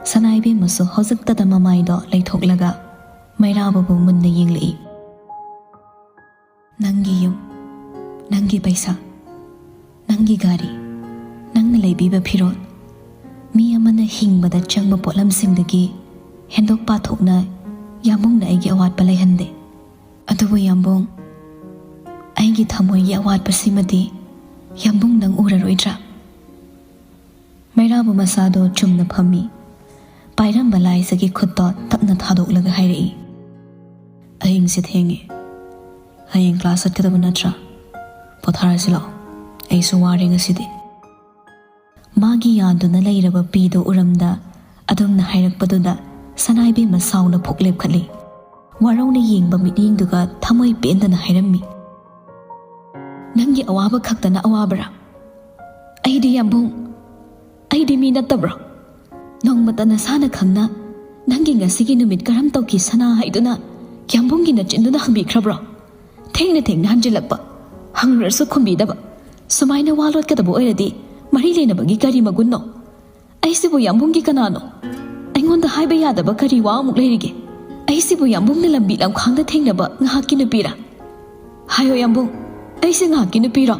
ꯁꯅꯥ ꯏꯕꯦꯝꯃꯁꯨ ꯍꯧꯖꯤꯛꯇꯗ ꯃꯃꯥꯏꯗꯣ ꯂꯩꯊꯣꯛꯂꯒ ꯃꯩꯔꯥꯕꯕꯨ ꯃꯨꯟꯅ ꯌꯦꯡꯂꯛꯏ꯫ "ꯅꯪꯒꯤ ꯌꯨꯝ, ꯅꯪꯒꯤ ꯄꯩꯁꯥ, ꯅꯪꯒꯤ ꯒꯥꯔꯤ, ꯅꯪꯅ ꯂꯩꯕꯤꯕ ꯐꯤꯔꯣꯜ, ꯃꯤ ꯑꯃꯅ ꯍꯤꯡꯕꯗ ꯆꯪꯕ ꯄꯣꯠꯂꯝꯁꯤꯡꯗꯒꯤ ꯍꯦꯟꯗꯣꯛ ꯄꯥꯊꯣꯛꯅ ꯌꯥꯝꯕꯨꯡꯅ ꯑꯩꯒꯤ ꯑꯋꯥꯠꯄ ꯂꯩꯍꯟꯗꯦ꯫ ꯑꯗꯨꯕꯨ ꯌꯥꯝꯕꯨꯡ, ꯑꯩꯒꯤ ꯊꯃꯣꯏꯒꯤ ꯑꯋꯥꯠꯄꯁꯤꯃꯗꯤ ꯌꯥꯝꯕꯨꯡ ꯅꯪ ꯎꯔꯔꯣꯏꯗ꯭ꯔꯥ?" ꯃꯩꯔꯥꯕ ꯃꯁꯥꯗꯣ ꯆꯨꯝꯅ ꯐꯝꯃꯤ꯫ ꯄꯥꯏꯔꯝꯕ ꯂꯥꯏꯖꯒꯤ ꯈꯨꯠꯇꯣ ꯇꯞꯅ ꯊꯥꯗꯣꯛꯂꯒ ꯍꯥꯏꯔꯛꯏ, "ꯑꯍꯤꯡꯁꯦ ꯊꯦꯡꯉꯦ꯫ ꯍꯌꯦꯡ ꯀ꯭ꯂꯥꯁ ꯆꯠꯀꯗꯕ ꯅꯠꯇ꯭ꯔꯥ? ꯄꯣꯊꯥꯔꯁꯤ ꯂꯥꯛꯑꯣ꯫ ꯑꯩꯁꯨ ꯋꯥꯔꯦ ꯉꯁꯤꯗꯤ꯫" ꯃꯥꯒꯤ ꯌꯥꯟꯗꯨꯅ ꯂꯩꯔꯕ ꯄꯤꯗꯣ ꯎꯔꯝꯗ ꯑꯗꯨꯝꯅ ꯍꯥꯏꯔꯛꯄꯗꯨꯗ ꯁꯅꯥ ꯏꯕꯦꯝꯃ ꯁꯥꯎꯅ ꯐꯨꯛ ꯂꯦꯞꯈꯠꯂꯤ꯫ ꯋꯥꯔꯧꯅ ꯌꯦꯡꯕ ꯃꯤꯠꯌꯦꯡꯗꯨꯒ ꯊꯃꯣꯏ ꯄꯦꯟꯗꯅ ꯍꯥꯏꯔꯝꯃꯤ, "ꯅꯪꯒꯤ ꯑꯋꯥꯕ ꯈꯛꯇꯅ ꯑꯋꯥꯕꯔꯥ? ꯑꯩꯗꯤ ꯌꯥꯝꯕꯨꯡ, ꯑꯩꯗꯤ ꯃꯤ ꯅꯠꯇꯕ꯭ꯔꯣ? ꯅꯣꯡꯃꯇ ꯅꯁꯥꯅ ꯈꯪꯅ ꯅꯪꯒꯤ ꯉꯁꯤꯒꯤ ꯅꯨꯃꯤꯠ ꯀꯔꯝ ꯇꯧꯈꯤ ꯁꯅꯥ ꯍꯥꯏꯗꯨꯅ ꯌꯥꯝꯕꯨꯡꯒꯤ ꯅꯆꯤꯟꯗꯨꯅ ꯍꯪꯕꯤꯈ꯭ꯔꯕ꯭ꯔꯣ? ꯊꯦꯡꯅ ꯊꯦꯡꯅ ꯍꯟꯖꯤꯜꯂꯛꯄ, ꯍꯪꯂꯨꯔꯁꯨ ꯈꯨꯝꯕꯤꯗꯕ, ꯁꯨꯃꯥꯏꯅ ꯋꯥ ꯂꯣꯠꯀꯗꯕ ꯑꯣꯏꯔꯗꯤ ꯃꯔꯤ ꯂꯩꯅꯕꯒꯤ ꯀꯔꯤ ꯃꯒꯨꯟꯅꯣ? ꯑꯩꯁꯤꯕꯨ ꯌꯥꯝꯕꯨꯡꯒꯤ ꯀꯅꯥꯅꯣ? ꯑꯩꯉꯣꯟꯗ ꯍꯥꯏꯕ ꯌꯥꯗꯕ ꯀꯔꯤ ꯋꯥ ꯑꯃꯨꯛ ꯂꯩꯔꯤꯒꯦ? ꯑꯩꯁꯤꯕꯨ ꯌꯥꯝꯕꯨꯡꯅ ꯂꯝꯕꯤ ꯂꯝꯈꯥꯡꯗ ꯊꯦꯡꯅꯕ ꯉꯥꯏꯍꯥꯛꯀꯤ ꯅꯨꯄꯤꯔꯥ? ꯍꯥꯏꯌꯣ ꯌꯥꯝꯕꯨꯡ, ꯑꯩꯁꯦ ꯉꯥꯏꯍꯥꯛꯀꯤ ꯅꯨꯄꯤꯔꯣ?"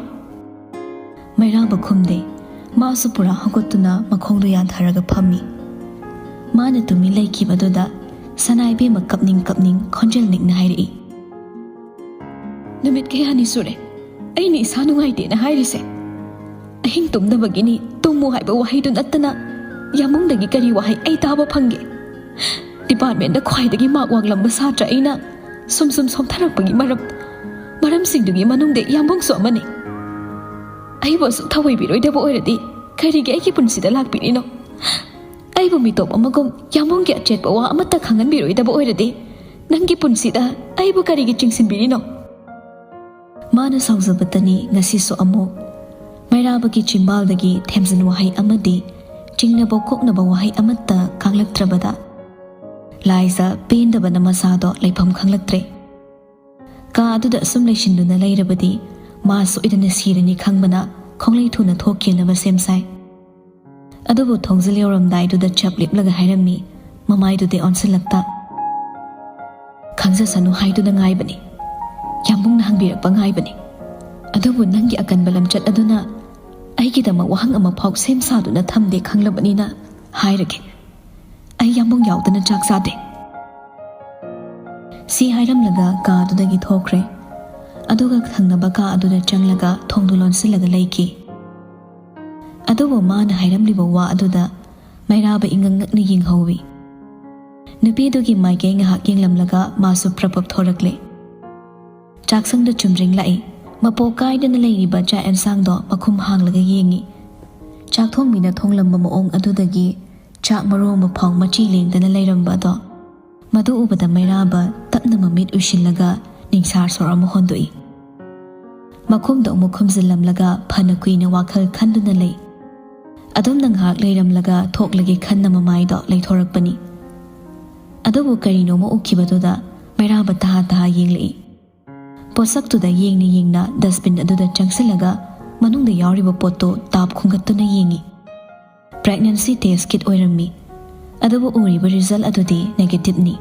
ꯃꯩꯔꯥꯕ ꯈꯨꯝꯗꯦ꯫ ꯃꯥꯁꯨ ꯄꯨꯔꯥ ꯍꯧꯒꯠꯇꯨꯅ ꯃꯈꯣꯡꯗꯣ ꯌꯥꯟꯊꯔꯒ ꯐꯝꯃꯤ꯫ ꯃꯥꯅ ꯇꯨꯃꯤꯟ ꯂꯩꯈꯤꯕꯗꯨꯗ ꯁꯅꯥ ꯏꯕꯦꯝꯃ ꯀꯞꯅꯤꯡ ꯀꯞꯅꯤꯡ ꯈꯣꯟꯖꯦꯜ ꯅꯤꯛꯅ ꯍꯥꯏꯔꯛꯏ, "ꯅꯨꯃꯤꯠ ꯀꯌꯥꯅꯤ ꯁꯨꯔꯦ ꯑꯩꯅ ꯏꯁꯥ ꯅꯨꯡꯉꯥꯏꯇꯦꯅ ꯍꯥꯏꯔꯤꯁꯦ꯫ ꯑꯍꯤꯡ ꯇꯨꯝꯗꯕꯒꯤꯅꯤ, ꯇꯨꯝꯃꯨ ꯍꯥꯏꯕ ꯋꯥꯍꯩꯗꯨ ꯅꯠꯇꯅ ꯌꯥꯝꯕꯨꯡꯗꯒꯤ ꯀꯔꯤ ꯋꯥꯍꯩ ꯑꯩ ꯇꯥꯕ ꯐꯪꯒꯦ? ꯗꯤꯄꯥꯔꯠꯃꯦꯟꯗ ꯈ꯭ꯋꯥꯏꯗꯒꯤ ꯃꯥꯔꯛ ꯋꯥꯡꯂꯝꯕ ꯁꯥꯇ꯭ꯔ ꯑꯩꯅ ꯁꯨꯝ ꯁꯨꯝ ꯁꯣꯟꯊꯔꯛꯄꯒꯤ ꯃꯔꯝ, ꯃꯔꯝꯁꯤꯡꯗꯨꯒꯤ ꯃꯅꯨꯡꯗ ꯌꯥꯝꯕꯨꯡꯁꯨ ꯑꯃꯅꯤ꯫ ꯑꯩꯕꯨ ꯑꯁꯨꯛ ꯊꯑꯣꯏꯕꯤꯔꯣꯏꯗꯕ ꯑꯣꯏꯔꯗꯤ ꯀꯔꯤꯒꯤ ꯑꯩꯒꯤ ꯄꯨꯟꯁꯤꯗ ꯂꯥꯛꯄꯤꯔꯤꯅꯣ? ꯑꯩꯕꯨ ꯃꯤꯇꯣꯞ ꯑꯃꯒꯨꯝ ꯌꯥꯝꯕꯨꯡꯒꯤ ꯑꯆꯦꯠꯄ ꯋꯥ ꯑꯃꯠꯇ ꯈꯪꯍꯟꯕꯤꯔꯣꯏꯗꯕ ꯑꯣꯏꯔꯗꯤ, ꯅꯪꯒꯤ ꯄꯨꯟꯁꯤꯗ ꯑꯩꯕꯨ ꯀꯔꯤꯒꯤ ꯆꯤꯡꯁꯤꯟꯕꯤꯔꯤꯅꯣ? ꯃꯥꯅ ꯁꯥꯎꯖꯕꯇꯅꯤ ꯉꯁꯤꯁꯨ ꯑꯃꯨꯛ꯫ ꯃꯩꯔꯥꯕꯒꯤ ꯆꯤꯝꯕꯥꯜꯗꯒꯤ ꯊꯦꯝꯖꯤꯟ ꯋꯥꯍꯩ ꯑꯃꯗꯤ ꯆꯤꯡꯅꯕ ꯀꯣꯛꯅꯕ ꯋꯥꯍꯩ ꯑꯃꯠꯇ ꯀꯥꯡꯂꯛꯇ꯭ꯔꯕꯗ, ꯂꯥꯏꯖ ꯄꯦꯟꯗꯕꯅ ꯃꯁꯥꯗꯣ ꯂꯩꯐꯝ ꯈꯪꯂꯛꯇ꯭ꯔꯦ꯫ ꯀꯥ ꯑꯗꯨꯗ ꯑꯁꯨꯝ ꯂꯩꯁꯤꯟꯗꯨꯅ ꯂꯩꯔꯕꯗꯤ ꯃꯥ ꯁꯣꯏꯗꯅ ꯁꯤꯔꯅꯤ ꯈꯪꯕꯅ ꯈꯣꯡꯂꯩ ꯊꯨꯅ ꯊꯣꯛꯈꯤꯅꯕ ꯁꯦꯝ ꯁꯥꯏ꯫ ꯑꯗꯨꯕꯨ ꯊꯣꯡꯖꯤꯜ ꯌꯧꯔꯝꯗꯥꯏꯗꯨꯗ ꯆꯞ ꯂꯦꯞꯂꯒ ꯍꯥꯏꯔꯝꯃꯤ, ꯃꯃꯥꯏꯗꯨꯗꯤ ꯑꯣꯟꯁꯤꯜꯂꯛꯇ꯫ "ꯈꯪꯖꯁꯅꯨ ꯍꯥꯏꯗꯨꯅ ꯉꯥꯏꯕꯅꯤ, ꯌꯥꯝꯕꯨꯡꯅ ꯍꯪꯕꯤꯔꯛꯄ ꯉꯥꯏꯕꯅꯤ꯫ ꯑꯗꯨꯕꯨ ꯅꯪꯒꯤ ꯑꯀꯟꯕ ꯂꯝꯆꯠ ꯑꯗꯨꯅ ꯑꯩꯒꯤꯗꯃꯛ ꯋꯥꯍꯪ ꯑꯃꯐꯥꯎ ꯁꯦꯝ ꯁꯥꯗꯨꯅ ꯊꯝꯗꯦ ꯈꯪꯂꯕꯅꯤꯅ ꯍꯥꯏꯔꯒꯦ, ꯑꯩ ꯌꯥꯝꯕꯨꯡ ꯌꯥꯎꯗꯅ ꯆꯥꯛ ꯆꯥꯗꯦ꯫" ꯁꯤ ꯍꯥꯏꯔꯝꯂꯒ ꯀꯥ ꯑꯗꯨꯗꯒꯤ ꯊꯣꯛꯈ꯭ꯔꯦ꯫ ꯑꯗꯨꯒ ꯊꯪꯅꯕ ꯀꯥ ꯑꯗꯨꯗ ꯆꯪꯂꯒ ꯊꯣꯡꯗꯨ ꯂꯣꯟꯁꯤꯜꯂꯒ ꯂꯩꯈꯤ꯫ ꯑꯗꯨꯕꯨ ꯃꯥꯅ ꯍꯥꯏꯔꯝꯂꯤꯕ ꯋꯥ ꯑꯗꯨꯗ ꯃꯩꯔꯥꯕ ꯏꯉꯛ ꯉꯛꯅ ꯌꯦꯡꯍꯧꯏ꯫ ꯅꯨꯄꯤꯗꯨꯒꯤ ꯃꯥꯏꯀꯩ ꯉꯥꯏꯍꯥꯛ ꯌꯦꯡꯂꯝꯂꯒ ꯃꯥꯁꯨ ꯄ꯭ꯔꯞ ꯄꯞ ꯊꯣꯔꯛꯂꯦ꯫ ꯆꯥꯛꯁꯪꯗ ꯆꯨꯝꯗ꯭ꯔꯤꯡ ꯂꯥꯛꯏ꯫ ꯃꯄꯣꯛ ꯀꯥꯏꯗꯅ ꯂꯩꯔꯤꯕ ꯆꯥꯛ ꯑꯦꯟꯁꯥꯡꯗꯣ ꯃꯈꯨꯝ ꯍꯥꯡꯂꯒ ꯌꯦꯡꯉꯤ꯫ ꯆꯥꯛ ꯊꯣꯡꯕꯤꯅ ꯊꯣꯡꯂꯝꯕ ꯃꯑꯣꯡ ꯑꯗꯨꯗꯒꯤ ꯆꯥꯛ ꯃꯔꯨ ꯑꯃ ꯐꯥꯎ ꯃꯆꯤ ꯂꯦꯡꯗꯅ ꯂꯩꯔꯝꯕ ꯑꯗꯣ, ꯃꯗꯨ ꯎꯕꯗ ꯃꯩꯔꯥꯕ ꯇꯞꯅ ꯃꯃꯤꯠ ꯎꯏꯁꯤꯜꯂꯒ ꯅꯤꯡꯁꯥ ꯁꯣꯔ ꯑꯃ ꯍꯣꯟꯗꯣꯛꯏ꯫ ꯃꯈꯨꯝꯗꯣ ꯑꯃꯨꯛ ꯈꯨꯝꯖꯤꯜꯂꯝꯂꯒ ꯐꯅ ꯀꯨꯏꯅ ꯋꯥꯈꯜ ꯈꯟꯗꯨꯅ ꯂꯩ꯫ ꯑꯗꯨꯝꯅ ꯉꯥꯏꯍꯥꯛ ꯂꯩꯔꯝꯂꯒ ꯊꯣꯛꯂꯒꯦ ꯈꯟꯅ ꯃꯃꯥꯏꯗꯣ ꯂꯩꯊꯣꯔꯛꯄꯅꯤ꯫ ꯑꯗꯨꯕꯨ ꯀꯔꯤꯅꯣꯃ ꯎꯈꯤꯕꯗꯨꯗ ꯃꯩꯔꯥꯕ ꯇꯍꯥ ꯇꯍꯥ ꯌꯦꯡꯂꯛꯏ꯫ ꯄꯣꯠꯁꯛꯇꯨꯗ ꯌꯦꯡꯅ ꯌꯦꯡꯅ ꯗꯁꯕꯤꯟ ꯑꯗꯨꯗ ꯆꯪꯁꯤꯜꯂꯒ ꯃꯅꯨꯡꯗ ꯌꯥꯎꯔꯤꯕ ꯄꯣꯠꯇꯨ ꯇꯥꯞ ꯈꯨꯝꯒꯠꯇꯨꯅ ꯌꯦꯡꯉꯤ꯫ ꯄ꯭ꯔꯦꯒꯅꯦꯟꯁꯤ ꯇꯦꯁ ꯀꯤꯠ ꯑꯣꯏꯔꯝꯃꯤ꯫ ꯑꯗꯨꯕꯨ ꯎꯔꯤꯕ ꯔꯤꯖꯜ ꯑꯗꯨꯗꯤ ꯅꯦꯒꯦꯇꯤꯚꯅꯤ꯫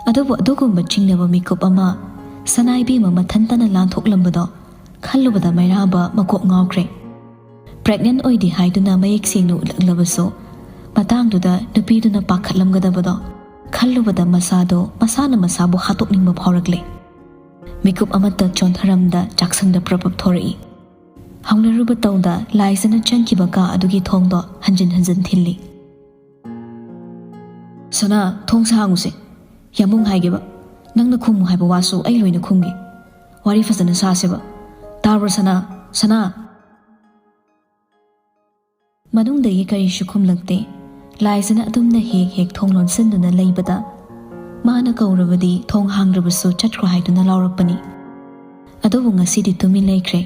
ꯑꯗꯨꯕꯨ ꯑꯗꯨꯒꯨꯝꯕ ꯆꯤꯡꯅꯕ ꯃꯤꯀꯨꯞ ꯑꯃ ꯁꯅꯥ ꯏꯕꯦꯝꯃ ꯃꯊꯟꯇꯅ ꯂꯥꯟꯊꯣꯛꯂꯝꯕꯗꯣ ꯈꯜꯂꯨꯕꯗ ꯃꯩꯔꯥꯕ ꯃꯀꯣꯛ ꯉꯥꯎꯈ꯭ꯔꯦ꯫ ꯄ꯭ꯔꯦꯒꯅꯦꯟ ꯑꯣꯏꯗꯦ ꯍꯥꯏꯗꯨꯅ ꯃꯌꯦꯛ ꯁꯦꯡꯅ ꯎꯠꯂꯛꯂꯕꯁꯨ, ꯃꯇꯥꯡꯗꯨꯗ ꯅꯨꯄꯤꯗꯨꯅ ꯄꯥꯈꯠꯂꯝꯒꯗꯕꯗꯣ ꯈꯜꯂꯨꯕꯗ ꯃꯁꯥꯗꯣ, ꯃꯁꯥꯅ ꯃꯁꯥꯕꯨ ꯍꯥꯠꯇꯣꯛꯅꯤꯡꯕ ꯐꯥꯎꯔꯛꯂꯦ꯫ ꯃꯤꯀꯨꯞ ꯑꯃꯇ ꯆꯣꯟꯊꯔꯝꯗ ꯆꯥꯛꯁꯪꯗ ꯄ꯭ꯔꯞ ꯄ꯭ꯔꯞ ꯊꯣꯔꯛꯏ꯫ ꯍꯧꯅꯔꯨꯕ ꯇꯧꯗ ꯂꯥꯏꯖꯅ ꯆꯪꯈꯤꯕ ꯀꯥ ꯑꯗꯨꯒꯤ ꯊꯣꯡꯗꯣ ꯍꯟꯖꯤꯟ ꯍꯟꯖꯤꯟ ꯊꯤꯜꯂꯤ꯫ "ꯁꯅꯥ, ꯊꯣꯡꯁꯦ ꯍꯥꯡꯉꯨꯁꯦ꯫ ꯌꯥꯝꯕꯨꯡ ꯍꯥꯏꯒꯦꯕ꯫ ꯅꯪꯅ ꯈꯨꯝꯃꯨ ꯍꯥꯏꯕ ꯋꯥꯁꯨ ꯑꯩ ꯂꯣꯏꯅ ꯈꯨꯝꯒꯦ꯫ ꯋꯥꯔꯤ ꯐꯖꯅ ꯁꯥꯁꯦꯕ꯫ ꯇꯥꯕ꯭ꯔꯣ ꯁꯅꯥ? ꯁꯅꯥ!" ꯃꯅꯨꯡꯗꯒꯤ ꯀꯔꯤꯁꯨ ꯈꯨꯝꯂꯛꯇꯦ꯫ ꯂꯥꯏꯖꯅ ꯑꯗꯨꯝꯅ ꯍꯦꯛ ꯍꯦꯛ ꯊꯣꯡ ꯂꯣꯟꯁꯤꯟꯗꯨꯅ ꯂꯩꯕꯗ, ꯃꯥꯅ ꯀꯧꯔꯕꯗꯤ ꯊꯣꯡ ꯍꯥꯡꯗ꯭ꯔꯕꯁꯨ ꯆꯠꯈ꯭ꯔꯣ ꯍꯥꯏꯗꯨꯅ ꯂꯥꯎꯔꯛꯄꯅꯤ꯫ ꯑꯗꯨꯕꯨ ꯉꯁꯤꯗꯤ ꯇꯨꯃꯤꯟ ꯂꯩꯈ꯭ꯔꯦ꯫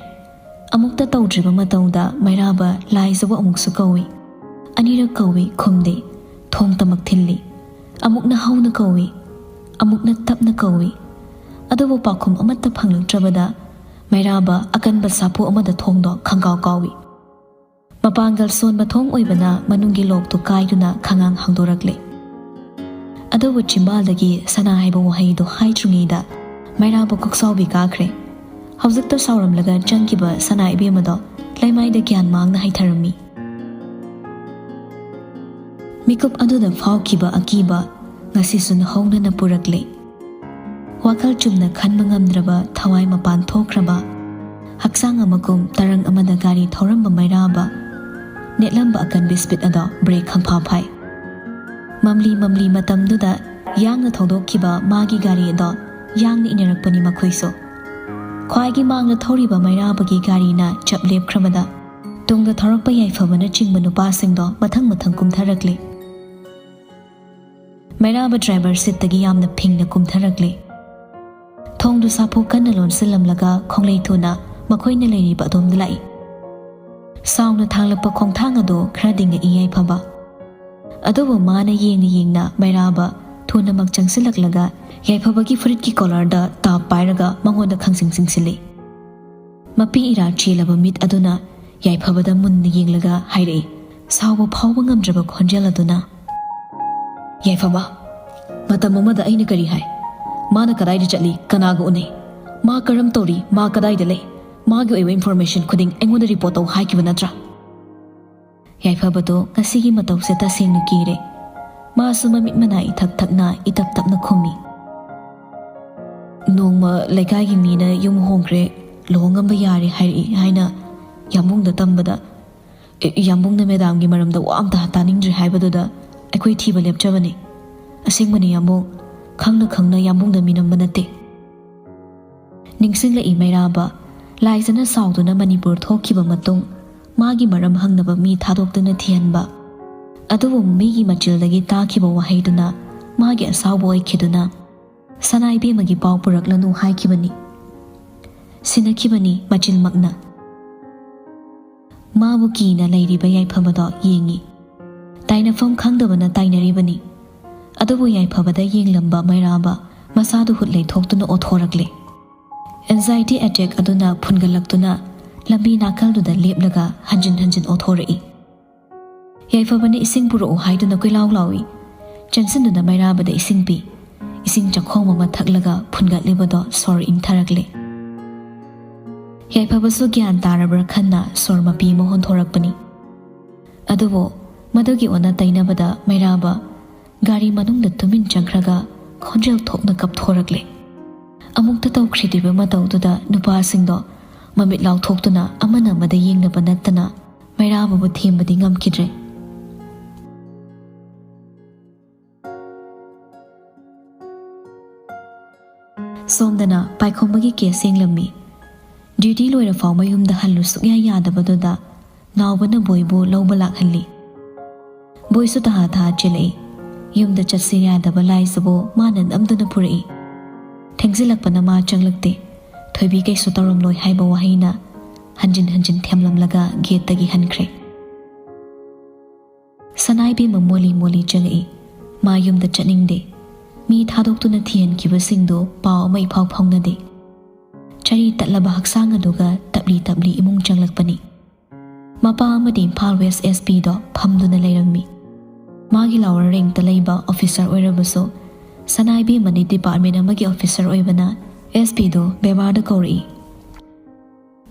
ꯑꯃꯨꯛꯇ ꯇꯧꯗ꯭ꯔꯤꯕ ꯃꯇꯧꯗ ꯃꯩꯔꯥꯕ ꯂꯥꯏꯖꯕꯨ ꯑꯃꯨꯛꯁꯨ ꯀꯧꯏ꯫ ꯑꯅꯤꯔꯛ ꯀꯧꯏ, ꯈꯨꯝꯗꯦ꯫ ꯊꯣꯡꯇꯃꯛ ꯊꯤꯜꯂꯤ꯫ ꯑꯃꯨꯛꯅ ꯍꯧꯅ ꯀꯧꯏ, ꯑꯃꯨꯛꯅ ꯇꯞꯅ ꯀꯧꯏ꯫ ꯑꯗꯨꯕꯨ ꯄꯥꯎꯈꯨꯝ ꯑꯃꯠꯇ ꯐꯪꯂꯛꯇ꯭ꯔꯕꯗ ꯃꯩꯔꯥꯕ ꯑꯀꯟꯕ ꯁꯥꯐꯨ ꯑꯃꯗ ꯊꯣꯡꯗꯣ ꯈꯪꯀꯥꯎ ꯀꯥꯎꯏ꯫ ꯃꯄꯥꯡꯒꯜ ꯁꯣꯟꯕ ꯊꯣꯡ ꯑꯣꯏꯕꯅ ꯃꯅꯨꯡꯒꯤ ꯂꯣꯛꯇꯨ ꯀꯥꯏꯗꯨꯅ ꯈꯉꯥꯡ ꯍꯥꯡꯗꯣꯔꯛꯂꯦ꯫ ꯑꯗꯨꯕꯨ ꯆꯤꯝꯕꯥꯜꯗꯒꯤ ꯁꯅꯥ ꯍꯥꯏꯕ ꯋꯥꯍꯩꯗꯨ ꯍꯥꯏꯗ꯭ꯔꯤꯉꯩꯗ ꯃꯩꯔꯥꯕ ꯀꯣꯛꯁꯥꯎꯕꯤ ꯀꯥꯈ꯭ꯔꯦ꯫ ꯍꯧꯖꯤꯛꯇ ꯁꯥꯎꯔꯝꯂꯒ ꯆꯪꯈꯤꯕ ꯁꯅꯥ ꯏꯕꯦꯝꯃꯗꯣ ꯂꯩꯃꯥꯏꯗ ꯒ꯭ꯌꯥꯟ ꯃꯥꯡꯅ ꯍꯩꯊꯔꯝꯃꯤ꯫ ꯃꯤꯀꯨꯞ ꯑꯗꯨꯗ ꯐꯥꯎꯈꯤꯕ ꯑꯀꯤꯕ ꯉꯁꯤꯁꯨ ꯅꯧꯍꯧꯅꯅ ꯄꯨꯔꯛꯂꯦ꯫ ꯋꯥꯈꯜ ꯆꯨꯝꯅ ꯈꯟꯕ ꯉꯝꯗ꯭ꯔꯕ, ꯊꯋꯥꯏ ꯃꯄꯥꯟ ꯊꯣꯛꯈ꯭ꯔꯕ, ꯍꯛꯆꯥꯡ ꯑꯃꯒꯨꯝ ꯇꯔꯪ ꯑꯃꯗ ꯒꯥꯔꯤ ꯊꯧꯔꯝꯕ ꯃꯩꯔꯥꯕ ꯅꯦꯠꯂꯝꯕ ꯑꯀꯟꯕ ꯁ꯭ꯄꯤꯗ ꯑꯗꯣ ꯕ꯭ꯔꯦꯛ ꯈꯪꯐꯥ ꯐꯥꯏ꯫ ꯃꯝꯂꯤ ꯃꯝꯂꯤ ꯃꯇꯝꯗꯨꯗ ꯌꯥꯡꯅ ꯊꯧꯗꯣꯛꯈꯤꯕ ꯃꯥꯒꯤ ꯒꯥꯔꯤ ꯑꯗꯣ ꯌꯥꯡꯅ ꯏꯟꯅꯔꯛꯄꯅꯤ ꯃꯈꯣꯏꯁꯨ꯫ ꯈ꯭ꯋꯥꯏꯒꯤ ꯃꯥꯡꯗ ꯊꯧꯔꯤꯕ ꯃꯩꯔꯥꯕꯒꯤ ꯒꯥꯔꯤꯅ ꯆꯞ ꯂꯦꯞꯈ꯭ꯔꯕꯗ ꯇꯨꯡꯗ ꯊꯧꯔꯛꯄ ꯌꯥꯏꯐꯕꯅꯆꯤꯡꯕ ꯅꯨꯄꯥꯁꯤꯡꯗꯣ ꯃꯊꯪ ꯃꯊꯪ ꯀꯨꯝꯊꯔꯛꯂꯦ꯫ ꯃꯩꯔꯥꯕ ꯗ꯭ꯔꯥꯏꯚꯔ ꯁꯤꯠꯇꯒꯤ ꯌꯥꯝꯅ ꯐꯤꯡꯅ ꯀꯨꯝꯊꯔꯛꯂꯦ꯫ ꯊꯣꯡꯗꯨ ꯁꯥꯐꯨ ꯀꯟꯅ ꯂꯣꯟꯁꯤꯜꯂꯝꯂꯒ ꯈꯣꯡꯂꯩ ꯊꯨꯅ ꯃꯈꯣꯏꯅ ꯂꯩꯔꯤꯕ ꯑꯗꯣꯝꯗ ꯂꯥꯛꯏ꯫ ꯁꯥꯎꯅ ꯊꯥꯡꯂꯛꯄ ꯈꯣꯡꯊꯥꯡ ꯑꯗꯨ ꯈꯔꯗꯤ ꯉꯛꯏ ꯌꯥꯏꯐꯕ꯫ ꯑꯗꯨꯕꯨ ꯃꯥꯅ ꯌꯦꯡꯅ ꯌꯦꯡꯅ ꯃꯩꯔꯥꯕ ꯊꯨꯅꯃꯛ ꯆꯪꯁꯤꯜꯂꯛꯂꯒ ꯌꯥꯏꯐꯕꯒꯤ ꯐꯨꯔꯤꯠꯀꯤ ꯀꯣꯂꯔꯗ ꯇꯥꯞ ꯄꯥꯏꯔꯒ ꯃꯉꯣꯟꯗ ꯈꯪꯁꯤꯡ ꯁꯤꯡꯁꯤꯜꯂꯤ꯫ ꯃꯄꯤ ꯏꯔꯥ ꯆꯦꯜꯂꯕ ꯃꯤꯠ ꯑꯗꯨꯅ ꯌꯥꯏꯐꯕꯗ ꯃꯨꯟꯅ ꯌꯦꯡꯂꯒ ꯍꯥꯏꯔꯛꯏ, ꯁꯥꯎꯕ ꯐꯥꯎꯕ ꯉꯝꯗ꯭ꯔꯕ ꯈꯣꯟꯖꯦꯜ ꯑꯗꯨꯅ, "ꯌꯥꯏꯐꯕ, ꯃꯇꯝ ꯑꯃꯗ ꯑꯩꯅ ꯀꯔꯤ ꯍꯥꯏ? ꯃꯥꯅ ꯀꯗꯥꯏꯗ ꯆꯠꯂꯤ? ꯀꯅꯥꯒ ꯎꯅꯩ? ꯃꯥ ꯀꯔꯝ ꯇꯧꯔꯤ? ꯃꯥ ꯀꯗꯥꯏꯗ ꯂꯩ? ꯃꯥꯒꯤ ꯑꯣꯏꯕ ꯏꯟꯐꯣꯔꯃꯦꯁꯟ ꯈꯨꯗꯤꯡ ꯑꯩꯉꯣꯟꯗ ꯔꯤꯄꯣꯔꯠ ꯇꯧ ꯍꯥꯏꯈꯤꯕ ꯅꯠꯇ꯭ꯔꯥ?" ꯌꯥꯏꯐꯕꯗꯣ ꯉꯁꯤꯒꯤ ꯃꯇꯧꯁꯦ ꯇꯁꯦꯡꯅ ꯀꯤꯔꯦ꯫ ꯃꯥꯁꯨ ꯃꯃꯤꯠ ꯃꯅꯥ ꯏꯊꯛ ꯊꯛꯅ ꯏꯇꯞ ꯇꯞꯅ ꯈꯨꯝꯃꯤ, "ꯅꯣꯡꯃ ꯂꯩꯀꯥꯏꯒꯤ ꯃꯤꯅ ꯌꯨꯝ ꯍꯣꯡꯈ꯭ꯔꯦ, ꯂꯨꯍꯣꯡꯉꯝꯕ ꯌꯥꯔꯦ ꯍꯥꯏꯔꯛꯏ" ꯍꯥꯏꯅ ꯌꯥꯝꯕꯨꯡꯗ ꯇꯝꯕꯗ, ꯑꯦ, ꯌꯥꯝꯕꯨꯡꯅ ꯃꯦꯗꯥꯝꯒꯤ ꯃꯔꯝꯗ ꯋꯥ ꯑꯝꯇ ꯇꯥꯅꯤꯡꯗ꯭ꯔꯦ ꯍꯥꯏꯕꯗꯨꯗ ꯑꯩꯈꯣꯏ ꯊꯤꯕ ꯂꯦꯞꯆꯕꯅꯤ꯫ ꯑꯁꯦꯡꯕꯅꯤ ꯌꯥꯝꯕꯨꯡ, ꯈꯪꯅ ꯈꯪꯅ ꯌꯥꯝꯕꯨꯡꯗ ꯃꯤꯅꯝꯕ ꯅꯠꯇꯦ꯫ ꯅꯤꯡꯁꯤꯡꯂꯛꯏ ꯃꯩꯔꯥꯕ, ꯂꯥꯏꯖꯅ ꯁꯥꯎꯗꯨꯅ ꯃꯅꯤꯄꯨꯔ ꯊꯣꯛꯈꯤꯕ ꯃꯇꯨꯡ ꯃꯥꯒꯤ ꯃꯔꯝ ꯍꯪꯅꯕ ꯃꯤ ꯊꯥꯗꯣꯛꯇꯨꯅ ꯊꯤꯍꯟꯕ꯫ ꯑꯗꯨꯕꯨ ꯃꯤꯒꯤ ꯃꯆꯤꯜꯗꯒꯤ ꯇꯥꯈꯤꯕ ꯋꯥꯍꯩꯗꯨꯅ ꯃꯥꯒꯤ ꯑꯁꯥꯎꯕ ꯑꯣꯏꯈꯤꯗꯨꯅ ꯁꯅꯥ ꯏꯕꯦꯝꯃꯒꯤ ꯄꯥꯎ ꯄꯨꯔꯛꯂꯅꯨ ꯍꯥꯏꯈꯤꯕꯅꯤ꯫ ꯁꯤꯟꯅꯈꯤꯕꯅꯤ ꯃꯆꯤꯟꯃꯛꯅ꯫ ꯃꯥꯕꯨ ꯀꯤꯅ ꯂꯩꯔꯤꯕ ꯌꯥꯏꯐꯕꯗꯣ ꯌꯦꯡꯉꯤ꯫ ꯇꯥꯏꯅꯐꯝ ꯈꯪꯗꯕꯅ ꯇꯥꯏꯅꯔꯤꯕꯅꯤ꯫ ꯑꯗꯨꯕꯨ ꯌꯥꯏꯐꯕꯗ ꯌꯦꯡꯂꯝꯕ ꯃꯩꯔꯥꯕ ꯃꯁꯥꯗꯨ ꯍꯨꯠ ꯂꯩꯊꯣꯛꯇꯨꯅ ꯑꯣꯊꯣꯔꯛꯂꯦ꯫ ꯑꯦꯟꯖꯥꯏꯇꯤ ꯑꯦꯇꯦꯛ ꯑꯗꯨꯅ ꯐꯨꯟꯒꯠꯂꯛꯇꯨꯅ ꯂꯝꯕꯤ ꯅꯥꯀꯜꯗꯨꯗ ꯂꯦꯞꯂꯒ ꯍꯟꯖꯤꯟ ꯍꯟꯖꯤꯟ ꯑꯣꯊꯣꯔꯛꯏ꯫ ꯌꯥꯏꯐꯕꯅ ꯏꯁꯤꯡ ꯄꯨꯔꯛꯎ ꯍꯥꯏꯗꯨꯅ ꯀꯣꯏꯂꯥꯎ ꯂꯥꯎꯏ꯫ ꯆꯦꯟꯁꯤꯟꯗꯨꯅ ꯃꯩꯔꯥꯕꯗ ꯏꯁꯤꯡ ꯄꯤ꯫ ꯏꯁꯤꯡ ꯆꯥꯛꯈꯣꯝ ꯑꯃ ꯊꯛꯂꯒ ꯐꯨꯟꯒꯠꯂꯤꯕꯗꯣ ꯁꯣꯔ ꯏꯪꯊꯔꯛꯂꯦ꯫ ꯌꯥꯏꯐꯕꯁꯨ ꯒ꯭ꯌꯥꯟ ꯇꯥꯔꯕ꯭ꯔꯥ ꯈꯟꯅ ꯁꯣꯔ ꯃꯄꯤ ꯑꯃ ꯍꯣꯟꯊꯣꯔꯛꯄꯅꯤ꯫ ꯑꯗꯨꯕꯨ ꯃꯗꯨꯒꯤ ꯑꯣꯟꯅ ꯇꯩꯅꯕꯗ ꯃꯩꯔꯥꯕ ꯒꯥꯔꯤ ꯃꯅꯨꯡꯗ ꯇꯨꯃꯤꯟ ꯆꯪꯈ꯭ꯔꯒ ꯈꯣꯟꯖꯦꯜ ꯊꯣꯛꯅ ꯀꯞꯊꯣꯔꯛꯂꯦ꯫ ꯑꯃꯨꯛꯇ ꯇꯧꯈ꯭ꯔꯤꯗ꯭ꯔꯤꯕ ꯃꯇꯧꯗꯨꯗ ꯅꯨꯄꯥꯁꯤꯡꯗꯣ ꯃꯃꯤꯠ ꯂꯥꯎꯊꯣꯛꯇꯨꯅ ꯑꯃꯅ ꯑꯃꯗ ꯌꯦꯡꯅꯕ ꯅꯠꯇꯅ ꯃꯩꯔꯥꯕꯕꯨ ꯊꯦꯝꯕꯗꯤ ꯉꯝꯈꯤꯗ꯭ꯔꯦ꯫ ꯁꯣꯝꯗꯅ ꯄꯥꯏꯈꯣꯝꯕꯒꯤ ꯀꯦꯁ ꯌꯦꯡꯂꯝꯃꯤ꯫ ꯗ꯭ꯌꯨꯇꯤ ꯂꯣꯏꯔꯐꯥꯎ ꯃꯌꯨꯝꯗ ꯍꯜꯂꯨ ꯁꯨꯛꯌꯥ ꯌꯥꯗꯕꯗꯨꯗ ꯅꯥꯎꯕꯅ ꯕꯣꯏꯕꯨ ꯂꯧꯕ ꯂꯥꯛꯍꯜꯂꯤ꯫ ꯕꯣꯏꯁꯨ ꯇꯍꯥ ꯇꯍꯥ ꯆꯦꯜꯂꯛꯏ꯫ ꯌꯨꯝꯗ ꯆꯠꯁꯤ ꯌꯥꯗꯕ ꯂꯥꯏꯁꯤꯕꯨ ꯃꯥꯅ ꯅꯝꯗꯨꯅ ꯄꯨꯔꯛꯏ꯫ ꯊꯦꯡꯖꯤꯜꯂꯛꯄꯅ ꯃꯥ ꯆꯪꯂꯛꯇꯦ꯫ ꯊꯣꯏꯕꯤ ꯀꯩꯁꯨ ꯇꯧꯔꯝꯂꯣꯏ ꯍꯥꯏꯕ ꯋꯥꯍꯩꯅ ꯍꯟꯖꯤꯟ ꯍꯟꯖꯤꯟ ꯊꯦꯝꯂꯝꯂꯒ ꯒꯦꯠꯇꯒꯤ ꯍꯟꯈ꯭ꯔꯦ꯫ ꯁꯅꯥ ꯏꯕꯦꯝꯃ ꯃꯣꯂꯤ ꯃꯣꯂꯤ ꯆꯪꯉꯛꯏ꯫ ꯃꯥ ꯌꯨꯝꯗ ꯆꯠꯅꯤꯡꯗꯦ꯫ ꯃꯤ ꯊꯥꯗꯣꯛꯇꯨꯅ ꯊꯤꯍꯟꯈꯤꯕꯁꯤꯡꯗꯨ ꯄꯥꯎ ꯑꯃ ꯏꯐꯥꯎ ꯐꯥꯎꯅꯗꯦ꯫ ꯆꯔꯤ ꯇꯠꯂꯕ ꯍꯛꯆꯥꯡ ꯑꯗꯨꯒ ꯇꯞꯂꯤ ꯇꯞꯂꯤ ꯏꯃꯨꯡ ꯆꯪꯂꯛꯄꯅꯤ꯫ ꯃꯄꯥ ꯑꯃꯗꯤ ꯏꯝꯐꯥꯜ ꯋꯦꯁ ꯑꯦꯁ ꯄꯤꯗꯣ ꯐꯝꯗꯨꯅ ꯂꯩꯔꯝꯃꯤ꯫ ꯃꯥꯒꯤ ꯂꯥꯎꯔ ꯔꯦꯡꯛꯇ ꯂꯩꯕ ꯑꯣꯐꯤꯁꯔ ꯑꯣꯏꯔꯕꯁꯨ ꯁꯅꯥ ꯏꯕꯦꯝꯃꯅꯤ ꯗꯤꯄꯥꯔꯠꯃꯦꯟ ꯑꯃꯒꯤ ꯑꯣꯐꯤꯁꯔ ꯑꯣꯏꯕꯅ ꯑꯦꯁ ꯄꯤꯗꯨ ꯕꯦꯕꯥꯔꯗ ꯀꯧꯔꯛꯏ꯫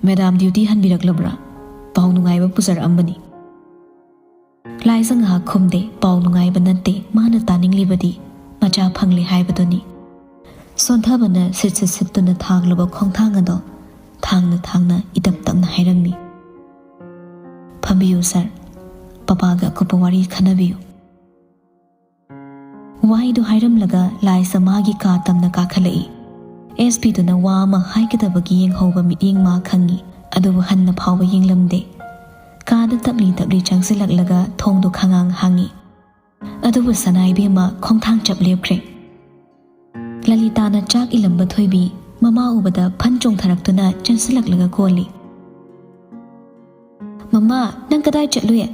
"Madam duty ꯍꯟꯕꯤꯔꯛꯂꯕ꯭ꯔꯥ? ꯄꯥꯎ ꯅꯨꯡꯉꯥꯏꯕ ꯄꯨꯖꯔꯛꯑꯝꯕꯅꯤ꯫" ꯂꯥꯏꯖ ꯉꯥꯏꯍꯥꯛ ꯈꯨꯝꯗꯦ꯫ ꯄꯥꯎ ꯅꯨꯡꯉꯥꯏꯕ ꯅꯠꯇꯦ꯫ ꯃꯥꯅ ꯇꯥꯅꯤꯡꯂꯤꯕꯗꯤ ꯃꯆꯥ ꯐꯪꯂꯦ ꯍꯥꯏꯕꯗꯨꯅꯤ꯫ ꯁꯣꯟꯊꯕꯅ ꯁꯤꯠ ꯁꯤꯠ ꯁꯤꯠꯇꯨꯅ ꯊꯥꯡꯂꯕ ꯈꯣꯡꯊꯥꯡ ꯑꯗꯣ ꯊꯥꯡꯅ ꯊꯥꯡꯅ ꯏꯇꯞ ꯇꯞꯅ ꯍꯥꯏꯔꯝꯃꯤ, "ꯐꯝꯕꯤꯌꯨ ꯁꯥꯔ, ꯄꯄꯥꯒ ꯑꯀꯨꯞꯄ ꯋꯥꯔꯤ ꯈꯟꯅꯕꯤꯌꯨ꯫" ꯋꯥꯍꯩꯗꯨ ꯍꯥꯏꯔꯝꯂꯒ ꯂꯥꯏꯖ ꯃꯥꯒꯤ ꯀꯥ ꯇꯝꯅ ꯀꯥꯈꯠꯂꯛꯏ꯫ ꯑꯦꯁ ꯄꯤꯗꯨꯅ ꯋꯥ ꯑꯃ ꯍꯥꯏꯒꯗꯕꯒꯤ ꯌꯦꯡꯍꯧꯕ ꯃꯤꯠꯌꯦꯡ ꯃꯥ ꯈꯪꯉꯤ, ꯑꯗꯨꯕꯨ ꯍꯟꯅ ꯐꯥꯎꯕ ꯌꯦꯡꯂꯝꯗꯦ꯫ ꯀꯥꯗ ꯇꯞꯂꯤ ꯇꯞꯂꯤ ꯆꯪꯁꯤꯜꯂꯛꯂꯒ ꯊꯣꯡꯗꯣ ꯈꯉꯥꯡ ꯍꯥꯡꯉꯤ꯫ ꯑꯗꯨꯕꯨ ꯁꯅꯥ ꯏꯕꯦꯝꯃ ꯈꯣꯡꯊꯥꯡ ꯆꯞ ꯂꯦꯞꯈ꯭ꯔꯦ꯫ ꯂꯂꯤꯇꯥꯅ ꯆꯥꯛ ꯏꯜꯂꯝꯕ ꯊꯣꯏꯕꯤ ꯃꯃꯥ ꯎꯕꯗ ꯐꯟ ꯆꯣꯡꯊꯔꯛꯇꯨꯅ ꯆꯦꯟꯁꯤꯜꯂꯛꯂꯒ ꯀꯣꯜꯂꯤ꯫ "ꯃꯃꯥ, ꯅꯪ ꯀꯗꯥꯏ ꯆꯠꯂꯨꯏ?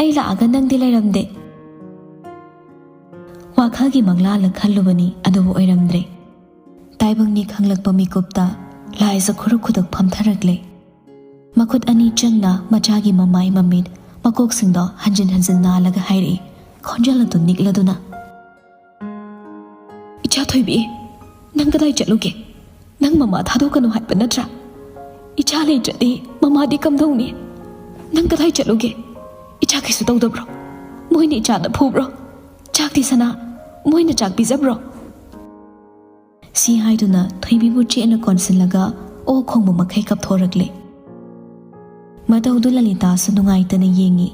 ꯑꯩ ꯂꯥꯛꯑꯒ ꯅꯪꯗꯤ ꯂꯩꯔꯝꯗꯦ꯫" ꯋꯥꯈꯜꯒꯤ ꯃꯪꯂꯥꯜꯅ ꯈꯜꯂꯨꯕꯅꯤ, ꯑꯗꯨꯕꯨ ꯑꯣꯏꯔꯝꯗ꯭ꯔꯦ꯫ ꯇꯥꯏꯕꯪꯅꯤ ꯈꯪꯂꯛꯄ ꯃꯤꯀꯨꯞꯇ ꯂꯥꯏꯖ ꯈꯨꯔꯨ ꯈꯨꯗꯛ ꯐꯝꯊꯔꯛꯂꯦ꯫ ꯃꯈꯨꯠ ꯑꯅꯤ ꯆꯪꯅ ꯃꯆꯥꯒꯤ ꯃꯃꯥꯏ ꯃꯃꯤꯠ ꯃꯀꯣꯛꯁꯤꯡꯗꯣ ꯍꯟꯖꯤꯟ ꯍꯟꯖꯤꯟ ꯅꯥꯜꯂꯒ ꯍꯥꯏꯔꯛꯏ, ꯈꯣꯟꯖꯦꯜ ꯑꯗꯨ ꯅꯤꯛꯂꯗꯨꯅ꯫ "ꯏꯆꯥ ꯊꯣꯏꯕꯤ, ꯅꯪ ꯀꯗꯥꯏ ꯆꯠꯂꯨꯒꯦ? ꯅꯪ ꯃꯃꯥ ꯊꯥꯗꯣꯛꯀꯅꯨ ꯍꯥꯏꯕ ꯅꯠꯇ꯭ꯔꯥ? ꯏꯆꯥ ꯂꯩꯇ꯭ꯔꯗꯤ ꯃꯃꯥꯗꯤ ꯀꯝꯗꯧꯅꯤ? ꯅꯪ ꯀꯗꯥꯏ ꯆꯠꯂꯨꯒꯦ? ꯏꯆꯥ ꯀꯩꯁꯨ ꯇꯧꯗꯕ꯭ꯔꯣ? ꯃꯣꯏꯅ ꯏꯆꯥꯗ ꯐꯨꯕ꯭ꯔꯣ? ꯆꯥꯛꯇꯤ ꯁꯅꯥ, ꯃꯣꯏꯅ ꯆꯥꯛ ꯄꯤꯖꯕ꯭ꯔꯣ?" ꯁꯤ ꯍꯥꯏꯗꯨꯅ ꯊꯣꯏꯕꯤꯕꯨ ꯆꯦꯠꯅ ꯀꯣꯟꯁꯤꯜꯂꯒ ꯑꯣ ꯈꯣꯡꯕ ꯃꯈꯩ ꯀꯞꯊꯣꯔꯛꯂꯦ꯫ ꯃꯇꯧꯗꯨ ꯂꯂꯤꯇꯥꯁꯨ ꯅꯨꯡꯉꯥꯏꯇꯅ ꯌꯦꯡꯉꯤ꯫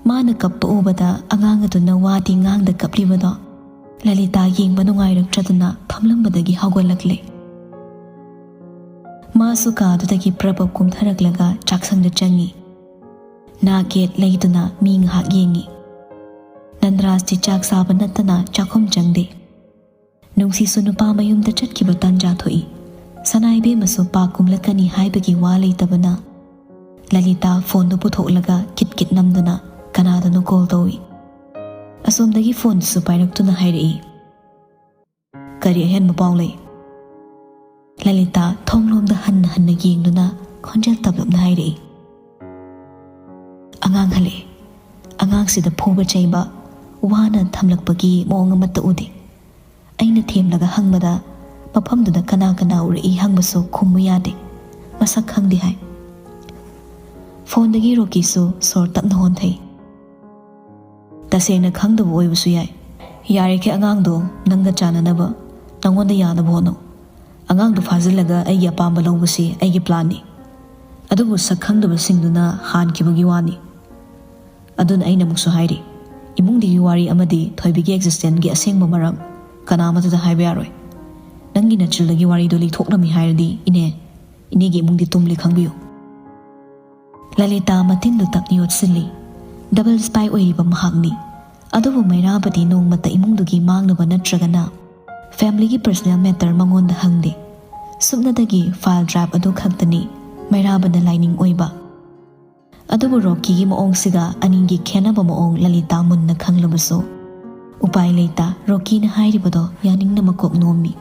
ꯃꯥꯅ ꯀꯞꯄ ꯎꯕꯗ ꯑꯉꯥꯡ ꯑꯗꯨꯅ ꯋꯥꯗꯤ ꯉꯥꯡꯗ ꯀꯞꯂꯤꯕꯗꯣ ꯂꯂꯤꯇꯥ ꯌꯦꯡꯕ ꯅꯨꯡꯉꯥꯏꯔꯛꯇ꯭ꯔꯗꯨꯅ ꯐꯝꯂꯝꯕꯗꯒꯤ ꯍꯧꯒꯠꯂꯛꯂꯦ꯫ ꯃꯥꯁꯨ ꯀꯥꯗꯨꯗꯒꯤ ꯄ꯭ꯔꯄꯞ ꯀꯨꯝꯊꯔꯛꯂꯒ ꯆꯥꯛꯁꯪꯗ ꯆꯪꯉꯤ꯫ ꯅꯥꯛ ꯌꯦꯠ ꯂꯩꯗꯨꯅ ꯃꯤ ꯉꯥꯏꯍꯥꯛ ꯌꯦꯡꯉꯤ꯫ ꯅꯟꯗ꯭ꯔꯥꯁꯇꯤ ꯆꯥꯛ ꯆꯥꯕ ꯅꯠꯇꯅ ꯆꯥꯛꯈꯨꯝ ꯆꯪꯗꯦ꯫ ꯅꯨꯡꯁꯤꯁꯨ ꯅꯨꯄꯥ ꯃꯌꯨꯝꯗ ꯆꯠꯈꯤꯕ ꯇꯥꯟꯖꯥ ꯊꯣꯛꯏ꯫ ꯁꯅꯥ ꯏꯕꯦꯝꯃꯁꯨ ꯄꯥꯛ ꯀꯨꯝꯂꯛꯀꯅꯤ ꯍꯥꯏꯕꯒꯤ ꯋꯥ ꯂꯩꯇꯕꯅ ꯂꯂꯤꯇꯥ ꯐꯣꯟꯗꯨ ꯄꯨꯊꯣꯛꯂꯒ ꯀꯤꯠ ꯀꯤꯠ ꯅꯝꯗꯨꯅ ꯀꯅꯥꯗꯅꯣ ꯀꯣꯜ ꯇꯧꯏ꯫ ꯑꯁꯣꯝꯗꯒꯤ ꯐꯣꯟꯗꯨꯁꯨ ꯄꯥꯏꯔꯛꯇꯨꯅ ꯍꯥꯏꯔꯛꯏ, "ꯀꯔꯤ ꯑꯍꯦꯟꯕ ꯄꯥꯎ ꯂꯩ?" ꯂꯂꯤꯇꯥ ꯊꯣꯡꯂꯣꯝꯗ ꯍꯟꯅ ꯍꯟꯅ ꯌꯦꯡꯗꯨꯅ ꯈꯣꯟꯖꯦꯜ ꯇꯞꯂꯞꯅ ꯍꯥꯏꯔꯛꯏ, "ꯑꯉꯥꯡ ꯍꯜꯂꯛꯑꯦ꯫ ꯑꯉꯥꯡꯁꯤꯗ ꯐꯨꯕ ꯆꯩꯕ, ꯋꯥꯅ ꯊꯝꯂꯛꯄꯒꯤ ꯃꯑꯣꯡ ꯑꯃꯠꯇ ꯎꯗꯦ꯫ ꯑꯩꯅ ꯊꯦꯝꯂꯒ ꯍꯪꯕꯗ ꯃꯐꯝꯗꯨꯗ ꯀꯅꯥ ꯀꯅꯥ ꯎꯔꯛꯏ ꯍꯪꯕꯁꯨ ꯈꯨꯝꯃꯨ ꯌꯥꯗꯦ꯫ ꯃꯁꯛ ꯈꯪꯗꯦ ꯍꯥꯏ꯫" ꯐꯣꯟꯗꯒꯤ ꯔꯣꯀꯤꯁꯨ ꯁꯣꯔ ꯇꯞꯅ ꯍꯣꯟꯊꯩ꯫ "ꯇꯁꯦꯡꯅ ꯈꯪꯗꯕ ꯑꯣꯏꯕꯁꯨ ꯌꯥꯏ꯫ ꯌꯥꯔꯤꯈꯩ ꯑꯉꯥꯡꯗꯣ ꯅꯪꯒ ꯆꯥꯟꯅꯅꯕ, ꯅꯪꯉꯣꯟꯗ ꯌꯥꯅꯕ ꯍꯣꯠꯅꯧ꯫ ꯑꯉꯥꯡꯗꯣ ꯐꯥꯖꯤꯜꯂꯒ ꯑꯩꯒꯤ ꯑꯄꯥꯝꯕ ꯂꯧꯕꯁꯤ ꯑꯩꯒꯤ ꯄ꯭ꯂꯥꯟꯅꯤ꯫ ꯑꯗꯨꯕꯨ ꯁꯛ ꯈꯪꯗꯕꯁꯤꯡꯗꯨꯅ ꯍꯥꯟꯈꯤꯕꯒꯤ ꯋꯥꯅꯤ꯫ ꯑꯗꯨꯅ ꯑꯩꯅ ꯑꯃꯨꯛꯁꯨ ꯍꯥꯏꯔꯤ, ꯏꯃꯨꯡꯗꯨꯒꯤ ꯋꯥꯔꯤ ꯑꯃꯗꯤ ꯊꯣꯏꯕꯤꯒꯤ ꯑꯦꯛꯖꯤꯁꯇꯦꯟꯁꯒꯤ ꯑꯁꯦꯡꯕ ꯃꯔꯝ ꯀꯅꯥ ꯑꯃꯠꯇꯗ ꯍꯥꯏꯕ ꯌꯥꯔꯣꯏ꯫ ꯅꯪꯒꯤ ꯅꯆꯤꯜꯗꯒꯤ ꯋꯥꯔꯤꯗꯨ ꯂꯤꯊꯣꯛꯂꯝꯃꯤ ꯍꯥꯏꯔꯗꯤ, ꯏꯅꯦ, ꯏꯅꯦꯒꯤ ꯏꯃꯨꯡꯗꯤ ꯇꯨꯝꯂꯤ, ꯈꯪꯕꯤꯌꯨ꯫" ꯂꯂꯤꯇꯥ ꯃꯇꯤꯟꯗꯨ ꯇꯞꯅ ꯌꯣꯠꯁꯤꯜꯂꯤ꯫ ꯗꯕꯜ ꯁ꯭ꯄꯥꯏ ꯑꯣꯏꯔꯤꯕ ꯃꯍꯥꯛꯅꯤ꯫ ꯑꯗꯨꯕꯨ ꯃꯩꯔꯥꯕꯗꯤ ꯅꯣꯡꯃꯇ ꯏꯃꯨꯡꯗꯨꯒꯤ ꯃꯥꯡꯅꯕ ꯅꯠꯇ꯭ꯔꯒꯅ ꯐꯦꯃꯤꯂꯤꯒꯤ ꯄꯔꯁꯅꯦꯜ ꯃꯦꯇꯔ ꯃꯉꯣꯟꯗ ꯍꯪꯗꯦ꯫ ꯁꯨꯞꯅꯗꯒꯤ ꯐꯥꯏꯜ ꯗ꯭ꯔꯥꯏꯚ ꯑꯗꯨ ꯈꯛꯇꯅꯤ ꯃꯩꯔꯥꯕꯅ ꯂꯥꯏꯅꯤꯡ ꯑꯣꯏꯕ꯫ ꯑꯗꯨꯕꯨ ꯔꯣꯀꯤꯒꯤ ꯃꯑꯣꯡꯁꯤꯒ ꯑꯅꯤꯒꯤ ꯈꯦꯠꯅꯕ ꯃꯑꯣꯡ ꯂꯂꯤꯇꯥ ꯃꯨꯟꯅ ꯈꯪꯂꯕꯁꯨ ꯎꯄꯥꯏ ꯂꯩꯇ ꯔꯣꯀꯤꯅ ꯍꯥꯏꯔꯤꯕꯗꯣ ꯌꯥꯅꯤꯡꯅ ꯃꯀꯣꯛ ꯅꯣꯝꯃꯤ꯫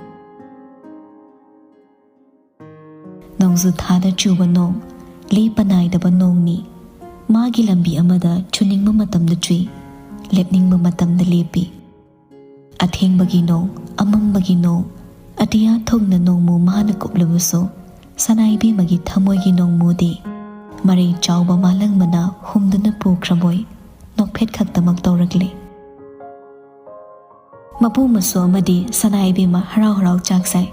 ꯅꯣꯡꯖꯨ ꯊꯥꯗ ꯆꯨꯕ ꯅꯣꯡ, ꯂꯦꯞꯄ ꯅꯥꯏꯗꯕ ꯅꯣꯡꯅꯤ꯫ ꯃꯥꯒꯤ ꯂꯝꯕꯤ ꯑꯃꯗ ꯆꯨꯅꯤꯡꯕ ꯃꯇꯝꯗ ꯆꯨꯏ, ꯂꯦꯞꯅꯤꯡꯕ ꯃꯇꯝꯗ ꯂꯦꯞꯄꯤ꯫ ꯑꯊꯦꯡꯕꯒꯤ ꯅꯣꯡ, ꯑꯃꯝꯕꯒꯤ ꯅꯣꯡ, ꯑꯇꯤꯌꯥ ꯊꯨꯡꯅ ꯅꯣꯡꯃꯨ ꯃꯥꯅ ꯀꯨꯞꯂꯕꯁꯨ, ꯁꯅꯥ ꯏꯕꯦꯝꯃꯒꯤ ꯊꯃꯣꯏꯒꯤ ꯅꯣꯡꯃꯨꯗꯤ ꯃꯔꯩ ꯆꯥꯎꯕ ꯃꯥꯂꯪ ꯃꯅꯥ ꯍꯨꯝꯗꯨꯅ ꯄꯨꯈ꯭ꯔꯕꯣꯏ ꯅꯣꯛꯐꯦꯠ ꯈꯛꯇꯃꯛ ꯇꯧꯔꯛꯂꯦ꯫ ꯃꯄꯨ ꯃꯁꯨ ꯑꯃꯗꯤ ꯁꯅꯥ ꯏꯕꯦꯝꯃ ꯍꯔꯥꯎ ꯍꯔꯥꯎ ꯆꯥꯛ ꯆꯥꯏ꯫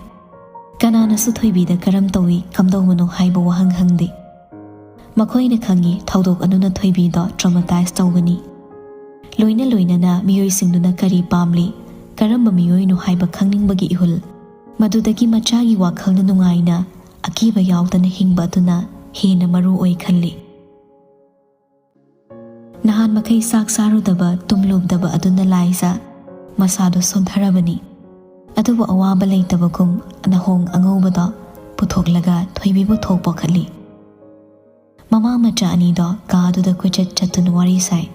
ꯀꯅꯥꯅꯁꯨ ꯊꯣꯏꯕꯤꯗ ꯀꯔꯝ ꯇꯧꯏ, ꯀꯝꯗꯧꯕꯅꯣ ꯍꯥꯏꯕ ꯋꯥꯍꯪ ꯍꯪꯗꯦ꯫ ꯃꯈꯣꯏꯅ ꯈꯪꯏ ꯊꯧꯗꯣꯛ ꯑꯗꯨꯅ ꯊꯣꯏꯕꯤꯗꯣ ꯇ꯭ꯔꯣꯃꯥꯇꯥꯏꯖ ꯇꯧꯒꯅꯤ꯫ ꯂꯣꯏꯅ ꯂꯣꯏꯅꯅ ꯃꯤꯑꯣꯏꯁꯤꯡꯗꯨꯅ ꯀꯔꯤ ꯄꯥꯝꯂꯤ, ꯀꯔꯝꯕ ꯃꯤꯑꯣꯏꯅꯣ ꯍꯥꯏꯕ ꯈꯪꯅꯤꯡꯕꯒꯤ ꯏꯍꯨꯜ꯫ ꯃꯗꯨꯗꯒꯤ ꯃꯆꯥꯒꯤ ꯋꯥꯈꯜꯅ ꯅꯨꯡꯉꯥꯏꯅ, ꯑꯀꯤꯕ ꯌꯥꯎꯗꯅ ꯍꯤꯡꯕ ꯑꯗꯨꯅ ꯍꯦꯟꯅ ꯃꯔꯨ ꯑꯣꯏ ꯈꯜꯂꯤ꯫ ꯅꯍꯥꯟ ꯃꯈꯩ ꯆꯥꯛ ꯆꯥꯔꯨꯗꯕ, ꯇꯨꯝꯂꯨꯗꯕ ꯑꯗꯨꯅ ꯂꯥꯏꯖ ꯃꯁꯥꯗꯣ ꯁꯣꯟꯊꯔꯕꯅꯤ꯫ ꯑꯗꯨꯕꯨ ꯑꯋꯥꯕ ꯂꯩꯇꯕꯒꯨꯝ ꯅꯍꯣꯡ ꯑꯉꯧꯕꯗꯣ ꯄꯨꯊꯣꯛꯂꯒ ꯊꯣꯏꯕꯤꯕꯨ ꯊꯣꯛ ꯄꯣꯛꯈꯠꯂꯤ꯫ ꯃꯃꯥ ꯃꯆꯥ ꯑꯅꯤꯗꯣ ꯀꯥꯗꯨꯗ ꯀꯣꯏꯆꯠ ꯆꯠꯇꯨꯅ ꯋꯥꯔꯤ ꯁꯥꯏ꯫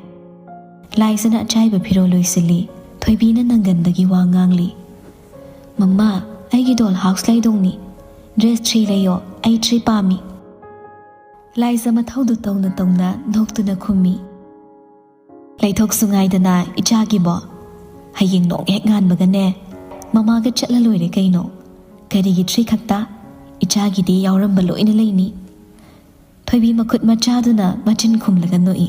ꯂꯥꯏꯖꯅ ꯑꯆꯥꯏꯕ ꯐꯤꯔꯣꯜ ꯂꯣꯏꯁꯤꯜꯂꯤ꯫ ꯊꯣꯏꯕꯤꯅ ꯅꯪꯒꯟꯗꯒꯤ ꯋꯥ ꯉꯥꯡꯂꯤ꯫ "ꯃꯃꯥ, ꯑꯩꯒꯤ ꯗꯣꯜ ꯍꯥꯎꯁ ꯂꯩꯗꯧꯅꯤ꯫ ꯗ꯭ꯔꯦꯁ ꯊ꯭ꯔꯤ ꯂꯩꯌꯣ, ꯑꯩ ꯊ꯭ꯔꯤ ꯄꯥꯝꯃꯤ꯫" ꯂꯥꯏꯖ ꯃꯊꯧꯗꯨ ꯇꯧꯅ ꯇꯧꯅ ꯅꯣꯛꯇꯨꯅ ꯈꯨꯝꯃꯤ꯫ "ꯂꯩꯊꯣꯛꯁꯨ ꯉꯥꯏꯗꯅ ꯏꯆꯥꯒꯤꯕꯣ꯫ ꯍꯌꯦꯡ ꯅꯣꯡ ꯍꯦꯛ ꯉꯥꯟꯕꯒꯅꯦ ꯃꯃꯥꯒ ꯆꯠꯂ ꯂꯣꯏꯔꯦ ꯀꯩꯅꯣ꯫ ꯀꯔꯤꯒꯤ ꯊ꯭ꯔꯤ ꯈꯛꯇ? ꯏꯆꯥꯒꯤꯗꯤ ꯌꯥꯎꯔꯝꯕ ꯂꯣꯏꯅ ꯂꯩꯅꯤ꯫" ꯊꯣꯏꯕꯤ ꯃꯈꯨꯠ ꯃꯆꯥꯗꯨꯅ ꯃꯆꯤꯟ ꯈꯨꯝꯂꯒ ꯅꯣꯛꯏ꯫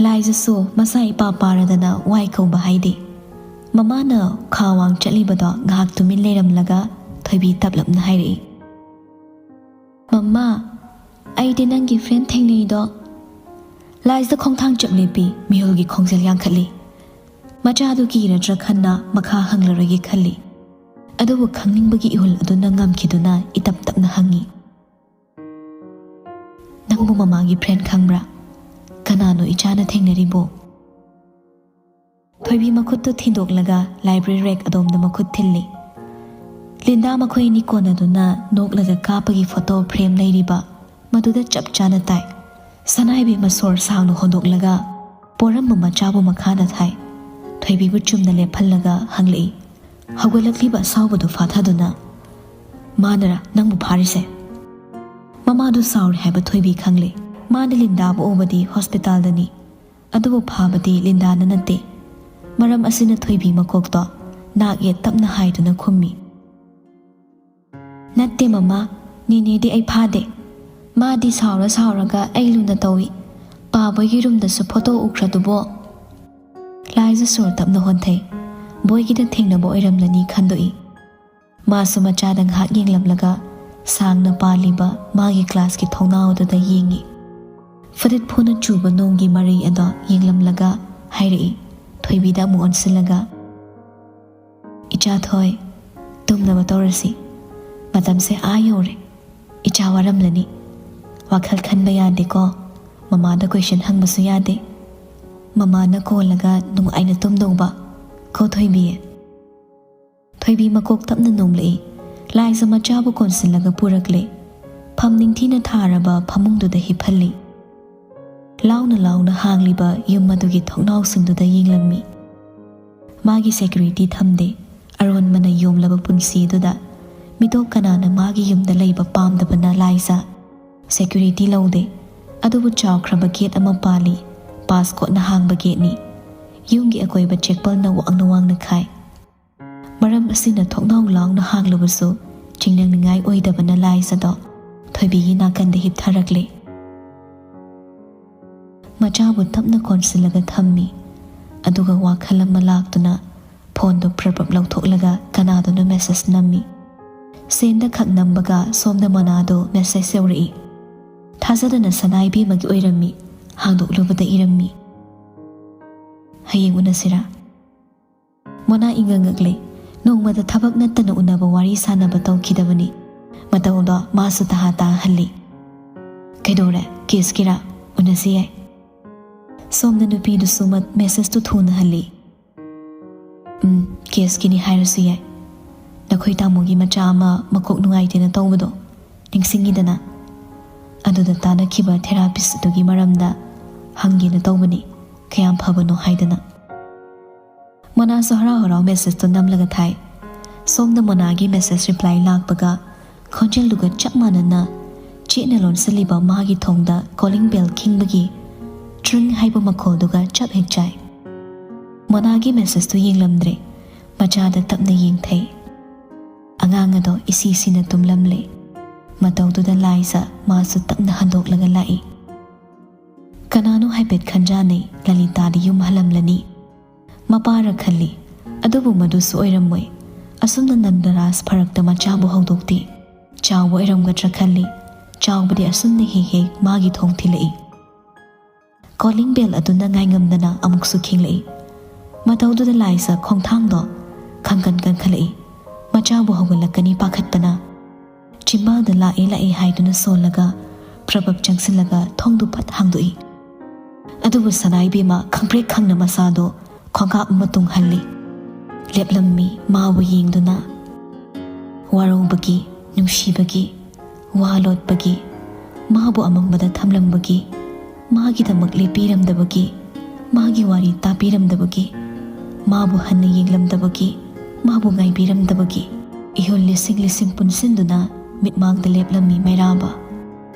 ꯂꯥꯏꯖꯁꯨ ꯃꯁꯥ ꯏꯄꯥ ꯄꯥꯔꯗꯅ ꯋꯥꯏ ꯀꯧꯕ ꯍꯥꯏꯗꯦ꯫ ꯃꯃꯥꯅ ꯈꯥ ꯋꯥꯡ ꯆꯠꯂꯤꯕꯗꯣ ꯉꯥꯏꯍꯥꯛ ꯇꯨꯃꯤꯟ ꯂꯩꯔꯝꯂꯒ ꯊꯣꯏꯕꯤ ꯇꯞꯂꯞꯅ ꯍꯥꯏꯔꯛꯏ꯫ "ꯃꯃꯥ, ꯑꯩꯗꯤ ꯅꯪꯒꯤ ꯐ꯭ꯔꯦꯟ ꯊꯦꯡꯅꯩꯗꯣ꯫" ꯂꯥꯏꯖꯗ ꯈꯣꯡꯊꯥꯡ ꯆꯞ ꯂꯦꯞꯄꯤ, ꯃꯤꯍꯨꯜꯒꯤ ꯈꯣꯡꯖꯦꯜ ꯌꯥꯡꯈꯠꯂꯤ꯫ ꯃꯆꯥꯗꯨ ꯀꯤꯔꯗ꯭ꯔꯥ ꯈꯟꯅ ꯃꯈꯥ ꯍꯪꯂꯔꯣꯏꯒꯦ ꯈꯜꯂꯤ꯫ ꯑꯗꯨꯕꯨ ꯈꯪꯅꯤꯡꯕꯒꯤ ꯏꯍꯨꯜ ꯑꯗꯨꯅ ꯉꯝꯈꯤꯗꯨꯅ ꯏꯇꯞ ꯇꯞꯅ ꯍꯪꯉꯤ꯫ "ꯅꯪꯕꯨ ꯃꯃꯥꯒꯤ ꯐ꯭ꯔꯦꯟ ꯈꯪꯕ꯭ꯔꯥ? ꯀꯅꯥꯅꯣ ꯏꯆꯥꯅ ꯊꯦꯡꯅꯔꯤꯕꯣ?" ꯊꯣꯏꯕꯤ ꯃꯈꯨꯠꯇꯨ ꯊꯤꯟꯗꯣꯛꯂꯒ ꯂꯥꯏꯕ꯭ꯔꯦꯔꯤ ꯔꯦꯛ ꯑꯗꯣꯝꯗ ꯃꯈꯨꯠ ꯊꯤꯜꯂꯤ꯫ ꯂꯤꯟꯗꯥ ꯃꯈꯣꯏ ꯑꯅꯤ ꯀꯣꯟꯅꯗꯨꯅ ꯅꯣꯛꯂꯒ ꯀꯥꯞꯄꯒꯤ ꯐꯣꯇꯣ ꯐ꯭ꯔꯦꯝ ꯂꯩꯔꯤꯕ ꯃꯗꯨꯗ ꯆꯞ ꯆꯥꯅ ꯇꯥꯏ꯫ ꯁꯅꯥꯏꯕꯦꯝꯃ ꯁꯣꯔ ꯁꯥꯡꯅ ꯍꯣꯟꯗꯣꯛꯂꯒ ꯄꯣꯔꯝꯕ ꯃꯆꯥꯕꯨ ꯃꯈꯥꯗ ꯊꯥꯏ꯫ ꯊꯣꯏꯕꯤꯕꯨ ꯆꯨꯝꯅ ꯂꯦꯞꯍꯜꯂꯒ ꯍꯪꯂꯛꯏ, ꯍꯧꯒꯠꯂꯛꯂꯤꯕ ꯑꯁꯥꯎꯕꯗꯨ ꯐꯥꯊꯗꯨꯅ, "ꯃꯥꯅꯔꯥ ꯅꯪꯕꯨ ꯐꯥꯔꯤꯁꯦ?" ꯃꯃꯥꯗꯨ ꯁꯥꯎꯔꯦ ꯍꯥꯏꯕ ꯊꯣꯏꯕꯤ ꯈꯪꯂꯦ꯫ ꯃꯥꯅ ꯂꯤꯟꯗꯥꯕꯨ ꯎꯕꯗꯤ ꯍꯣꯁꯄꯤꯇꯥꯜꯗꯅꯤ, ꯑꯗꯨꯕꯨ ꯐꯥꯕꯗꯤ ꯂꯤꯟꯗꯥꯅ ꯅꯠꯇꯦ꯫ ꯃꯔꯝ ꯑꯁꯤꯅ ꯊꯣꯏꯕꯤ ꯃꯀꯣꯛꯇꯣ ꯅꯥꯛ ꯌꯦꯠ ꯇꯞꯅ ꯍꯥꯏꯗꯨꯅ ꯈꯨꯝꯃꯤ, "ꯅꯠꯇꯦ ꯃꯃꯥ, ꯅꯦꯅꯦꯗꯤ ꯑꯩ ꯐꯥꯗꯦ꯫ ꯃꯥꯗꯤ ꯁꯥꯎꯔ ꯁꯥꯎꯔꯒ ꯑꯩ ꯂꯨꯅ ꯇꯧꯏ꯫ ꯄꯥꯕꯒꯤ ꯔꯨꯝꯗꯁꯨ ꯐꯣꯇꯣ ꯎꯈ꯭ꯔꯗꯨꯕꯣ?" ꯂꯥꯏꯖ ꯁꯣꯔ ꯇꯞꯅ ꯍꯣꯟꯊꯩ꯫ ꯕꯣꯏꯒꯤꯗ ꯊꯦꯡꯅꯕ ꯑꯣꯏꯔꯝꯂꯅꯤ ꯈꯟꯗꯣꯛꯏ꯫ ꯃꯥꯁꯨ ꯃꯆꯥꯗ ꯉꯥꯏꯍꯥꯛ ꯌꯦꯡꯂꯝꯂꯒ ꯁꯥꯡꯅ ꯄꯥꯜꯂꯤꯕ ꯃꯥꯒꯤ ꯀ꯭ꯂꯥꯁꯀꯤ ꯊꯣꯡꯅꯥꯎ ꯑꯗꯨꯗ ꯌꯦꯡꯉꯤ꯫ ꯐꯨꯗꯤꯠ ꯐꯨꯅ ꯆꯨꯕ ꯅꯣꯡꯒꯤ ꯃꯔꯩ ꯑꯗꯣ ꯌꯦꯡꯂꯝꯂꯒ ꯍꯥꯏꯔꯛꯏ, ꯊꯣꯏꯕꯤꯗ ꯑꯃꯨꯛ ꯑꯣꯟꯁꯤꯜꯂꯒ, "ꯏꯆꯥ ꯊꯣꯏ, ꯇꯨꯝꯅꯕ ꯇꯧꯔꯁꯤ꯫ ꯃꯇꯝꯁꯦ ꯑꯥ ꯌꯧꯔꯦ꯫ ꯏꯆꯥ ꯋꯥꯔꯝꯂꯅꯤ꯫ ꯋꯥꯈꯜ ꯈꯟꯕ ꯌꯥꯗꯦꯀꯣ꯫ ꯃꯃꯥꯗ ꯀꯣꯏꯁꯟ ꯍꯪꯕꯁꯨ ꯌꯥꯗꯦ꯫ ꯃꯃꯥꯅ ꯀꯣꯜꯂꯒ ꯅꯨꯡꯉꯥꯏꯅ ꯇꯨꯝꯗꯧꯕ ꯀꯣ ꯊꯣꯏꯕꯤ?" ꯊꯣꯏꯕꯤ ꯃꯀꯣꯛ ꯇꯞꯅ ꯅꯣꯝꯂꯛꯏ꯫ ꯂꯥꯏꯖ ꯃꯆꯥꯕꯨ ꯀꯣꯟꯁꯤꯜꯂꯒ ꯄꯨꯔꯛꯂꯦ꯫ ꯐꯝ ꯅꯤꯡꯊꯤꯅ ꯊꯥꯔꯕ ꯐꯃꯨꯡꯗꯨꯗ ꯍꯤꯞꯍꯜꯂꯤ꯫ ꯂꯥꯎꯅ ꯂꯥꯎꯅ ꯍꯥꯡꯂꯤꯕ ꯌꯨꯝ ꯑꯗꯨꯒꯤ ꯊꯣꯡꯅꯥꯎꯁꯤꯡꯗꯨꯗ ꯌꯦꯡꯂꯝꯃꯤ꯫ ꯃꯥꯒꯤ ꯁꯦꯀ꯭ꯌꯨꯔꯤꯇꯤ ꯊꯝꯗꯦ꯫ ꯑꯔꯣꯟꯕꯅ ꯌꯣꯝꯂꯕ ꯄꯨꯟꯁꯤ ꯑꯗꯨꯗ ꯃꯤꯇꯣꯞ ꯀꯅꯥꯅ ꯃꯥꯒꯤ ꯌꯨꯝꯗ ꯂꯩꯕ ꯄꯥꯝꯗꯕꯅ ꯂꯥꯏꯖ? ꯁꯦꯀ꯭ꯌꯨꯔꯤꯇꯤ ꯂꯧꯗꯦ, ꯑꯗꯨꯕꯨ ꯆꯥꯎꯈ꯭ꯔꯕ ꯒꯦꯠ ꯑꯃ ꯄꯥꯜꯂꯤ꯫ ꯄꯥꯁꯀꯣꯠꯅ ꯍꯥꯡꯕ ꯒꯦꯠꯅꯤ꯫ ꯌꯨꯝꯒꯤ ꯑꯀꯣꯏꯕ ꯆꯦꯛꯄꯜꯅ ꯋꯥꯡꯅ ꯋꯥꯡꯅ ꯈꯥꯏ꯫ ꯃꯔꯝ ꯑꯁꯤꯅ ꯊꯣꯡꯅꯥꯎ ꯂꯥꯎꯅ ꯍꯥꯡꯂꯕꯁꯨ ꯆꯤꯡꯅꯅꯤꯡꯉꯥꯏ ꯑꯣꯏꯗꯕꯅ ꯂꯥꯏꯖꯗꯣ ꯊꯣꯏꯕꯤꯒꯤ ꯅꯥꯀꯟꯗ ꯍꯤꯞꯊꯔꯛꯂꯦ꯫ ꯃꯆꯥꯕꯨ ꯇꯞꯅ ꯀꯣꯟꯁꯤꯜꯂꯒ ꯊꯝꯃꯤ꯫ ꯑꯗꯨꯒ ꯋꯥꯈꯜ ꯑꯃ ꯂꯥꯛꯇꯨꯅ ꯐꯣꯟꯗꯨ ꯄ꯭ꯔꯞ ꯄ꯭ꯔꯞ ꯂꯧꯊꯣꯛꯂꯒ ꯀꯅꯥꯗꯅꯣ ꯃꯦꯁꯦꯖ ꯅꯝꯃꯤ꯫ ꯁꯦꯟꯗ ꯈꯛ ꯅꯝꯕꯒ ꯁꯣꯝꯗ ꯃꯅꯥꯗꯣ ꯃꯦꯁꯦꯖ ꯌꯧꯔꯛꯏ꯫ ꯊꯥꯖꯗꯅ ꯁꯅꯥ ꯏꯕꯦꯝꯃꯒꯤ ꯑꯣꯏꯔꯝꯃꯤ꯫ ꯍꯥꯡꯗꯣꯛꯂꯨꯕꯗ ꯏꯔꯝꯃꯤ, "ꯍꯌꯦꯡ ꯎꯅꯁꯤꯔꯥ?" ꯃꯣꯅꯥ ꯏꯉꯛ ꯉꯛꯂꯦ꯫ ꯅꯣꯡꯃꯗ ꯊꯕꯛ ꯅꯠꯇꯅ ꯎꯅꯕ ꯋꯥꯔꯤ ꯁꯥꯟꯅꯕ ꯇꯧꯈꯤꯗꯕꯅꯤ꯫ ꯃꯇꯧꯗꯣ ꯃꯥꯁꯨ ꯇꯍꯥ ꯇꯥꯍꯜꯂꯤ꯫ "ꯀꯩꯗꯧꯔꯦ? ꯀꯦꯁꯀꯤꯔꯥ? ꯎꯅꯁꯤ ꯌꯥꯏ?" ꯁꯣꯝꯗ ꯅꯨꯄꯤꯗꯨꯁꯨ ꯃꯦꯁꯦꯖꯇꯨ ꯊꯨꯅ ꯍꯜꯂꯤ꯫ "ꯎꯝ, ꯀꯦꯁꯀꯤꯅꯤ ꯍꯥꯏꯔꯁꯨ ꯌꯥꯏ꯫ ꯅꯈꯣꯏ ꯇꯥꯃꯣꯒꯤ ꯃꯆꯥ ꯑꯃ ꯃꯀꯣꯛ ꯅꯨꯡꯉꯥꯏꯇꯦꯅ ꯇꯧꯕꯗꯣ ꯅꯤꯡꯁꯤꯡꯉꯤꯗꯅ? ꯑꯗꯨꯗ ꯇꯥꯟꯅꯈꯤꯕ ꯊꯦꯔꯥꯄꯤꯁ ꯑꯗꯨꯒꯤ ꯃꯔꯝꯗ ꯍꯪꯒꯦꯅ ꯇꯧꯕꯅꯤ, ꯀꯌꯥꯝ ꯐꯕꯅꯣ ꯍꯥꯏꯗꯅ꯫" ꯃꯣꯅꯥꯁꯨ ꯍꯔꯥꯎ ꯍꯔꯥꯎ ꯃꯦꯁꯦꯖꯇꯣ ꯅꯝꯂꯒ ꯊꯥꯏ꯫ ꯁꯣꯝꯗ ꯃꯣꯅꯥꯒꯤ ꯃꯦꯁꯦꯖ ꯔꯤꯄ꯭ꯂꯥꯏ ꯂꯥꯛꯄꯒ ꯈꯣꯟꯖꯦꯜꯗꯨꯒ ꯆꯞ ꯃꯥꯟꯅꯅ ꯆꯦꯠꯅ ꯂꯣꯟꯁꯤꯜꯂꯤꯕ ꯃꯥꯒꯤ ꯊꯣꯡꯗ ꯀꯣꯂꯤꯡ ꯕꯦꯜ ꯈꯤꯡꯕꯒꯤ ꯇ꯭ꯔꯤꯡ ꯍꯥꯏꯕ ꯃꯈꯣꯜꯗꯨꯒ ꯆꯞ ꯍꯦꯛ ꯆꯥꯏ꯫ ꯃꯣꯅꯥꯒꯤ ꯃꯦꯁꯦꯖꯇꯨ ꯌꯦꯡꯂꯝꯗ꯭ꯔꯦ, ꯃꯆꯥꯗ ꯇꯞꯅ ꯌꯦꯡꯊꯩ꯫ ꯑꯉꯥꯡ ꯑꯗꯣ ꯏꯁꯤ ꯁꯤꯅ ꯇꯨꯝꯂꯝꯂꯦ꯫ ꯃꯇꯧꯗꯨꯗ ꯂꯥꯏꯖ ꯃꯥꯁꯨ ꯇꯞꯅ ꯍꯟꯗꯣꯛꯂꯒ ꯂꯥꯛꯏ꯫ ꯀꯅꯥꯅꯣ ꯍꯥꯏꯐꯦꯠ ꯈꯟꯖꯥꯟꯅꯩ, ꯂꯂꯤꯇꯥꯗꯤ ꯌꯨꯝ ꯍꯜꯂꯝꯂꯅꯤ꯫ ꯃꯄꯥꯔ ꯈꯜꯂꯤ, ꯑꯗꯨꯕꯨ ꯃꯗꯨꯁꯨ ꯑꯣꯏꯔꯝꯃꯣꯏ꯫ ꯑꯁꯨꯝꯅ ꯅꯟꯗꯔꯥꯖ ꯐꯔꯛꯇ ꯃꯆꯥꯕꯨ ꯍꯧꯗꯣꯛꯇꯦ꯫ ꯆꯥꯎꯕ ꯑꯣꯏꯔꯝꯒꯗ꯭ꯔꯥ ꯈꯜꯂꯤ꯫ ꯆꯥꯎꯕꯗꯤ ꯑꯁꯨꯝꯅ ꯍꯦꯛ ꯍꯦꯛ ꯃꯥꯒꯤ ꯊꯣꯡ ꯊꯤꯜꯂꯛꯏ꯫ ꯀꯣꯂꯤꯡ ꯕꯦꯜ ꯑꯗꯨꯅ ꯉꯥꯏꯉꯝꯗꯅ ꯑꯃꯨꯛꯁꯨ ꯈꯤꯡꯂꯛꯏ꯫ ꯃꯇꯧꯗꯨꯗ ꯂꯥꯏꯖ ꯈꯣꯡꯊꯥꯡꯗꯣ ꯈꯪꯀꯟ ꯀꯟꯈꯠꯂꯛꯏ꯫ ꯃꯆꯥꯕꯨ ꯍꯧꯒꯠꯂꯛꯀꯅꯤ ꯄꯥꯈꯠꯄꯅ ꯆꯤꯝꯕꯥꯜꯗ "ꯂꯥꯛꯑꯦ, ꯂꯥꯛꯑꯦ" ꯍꯥꯏꯗꯨꯅ ꯁꯣꯜꯂꯒ ꯄ꯭ꯔꯕꯞ ꯆꯪꯁꯤꯜꯂꯒ ꯊꯣꯡꯗꯨ ꯐꯠ ꯍꯥꯡꯗꯣꯛꯏ꯫ ꯑꯗꯨꯕꯨ ꯁꯅꯥꯏꯕꯦꯝꯃ ꯈꯪꯄ꯭ꯔꯦꯛ ꯈꯪꯅ ꯃꯁꯥꯗꯣ ꯈꯣꯡꯀꯥꯞ ꯑꯃ ꯇꯨꯡꯍꯜꯂꯤ꯫ ꯂꯦꯞꯂꯝꯃꯤ ꯃꯥꯕꯨ ꯌꯦꯡꯗꯨꯅ꯫ ꯋꯥꯔꯧꯕꯒꯤ, ꯅꯨꯡꯁꯤꯕꯒꯤ, ꯋꯥ ꯂꯣꯠꯄꯒꯤ, ꯃꯥꯕꯨ ꯑꯃꯝꯕꯗ ꯊꯝꯂꯝꯕꯒꯤ, ꯃꯥꯒꯤꯗꯃꯛ ꯂꯦꯞꯄꯤꯔꯝꯗꯕꯒꯤ, ꯃꯥꯒꯤ ꯋꯥꯔꯤ ꯇꯥꯕꯤꯔꯝꯗꯕꯒꯤ, ꯃꯥꯕꯨ ꯍꯟꯅ ꯌꯦꯡꯂꯝꯗꯕꯒꯤ, ꯃꯥꯕꯨ ꯉꯥꯏꯕꯤꯔꯝꯗꯕꯒꯤ ꯏꯍꯨꯜ ꯂꯤꯁꯤꯡ ꯂꯤꯁꯤꯡ ꯄꯨꯟꯁꯤꯟꯗꯨꯅ ꯃꯤꯠꯃꯥꯡꯗ ꯂꯦꯞꯂꯝꯃꯤ ꯃꯩꯔꯥꯕ꯫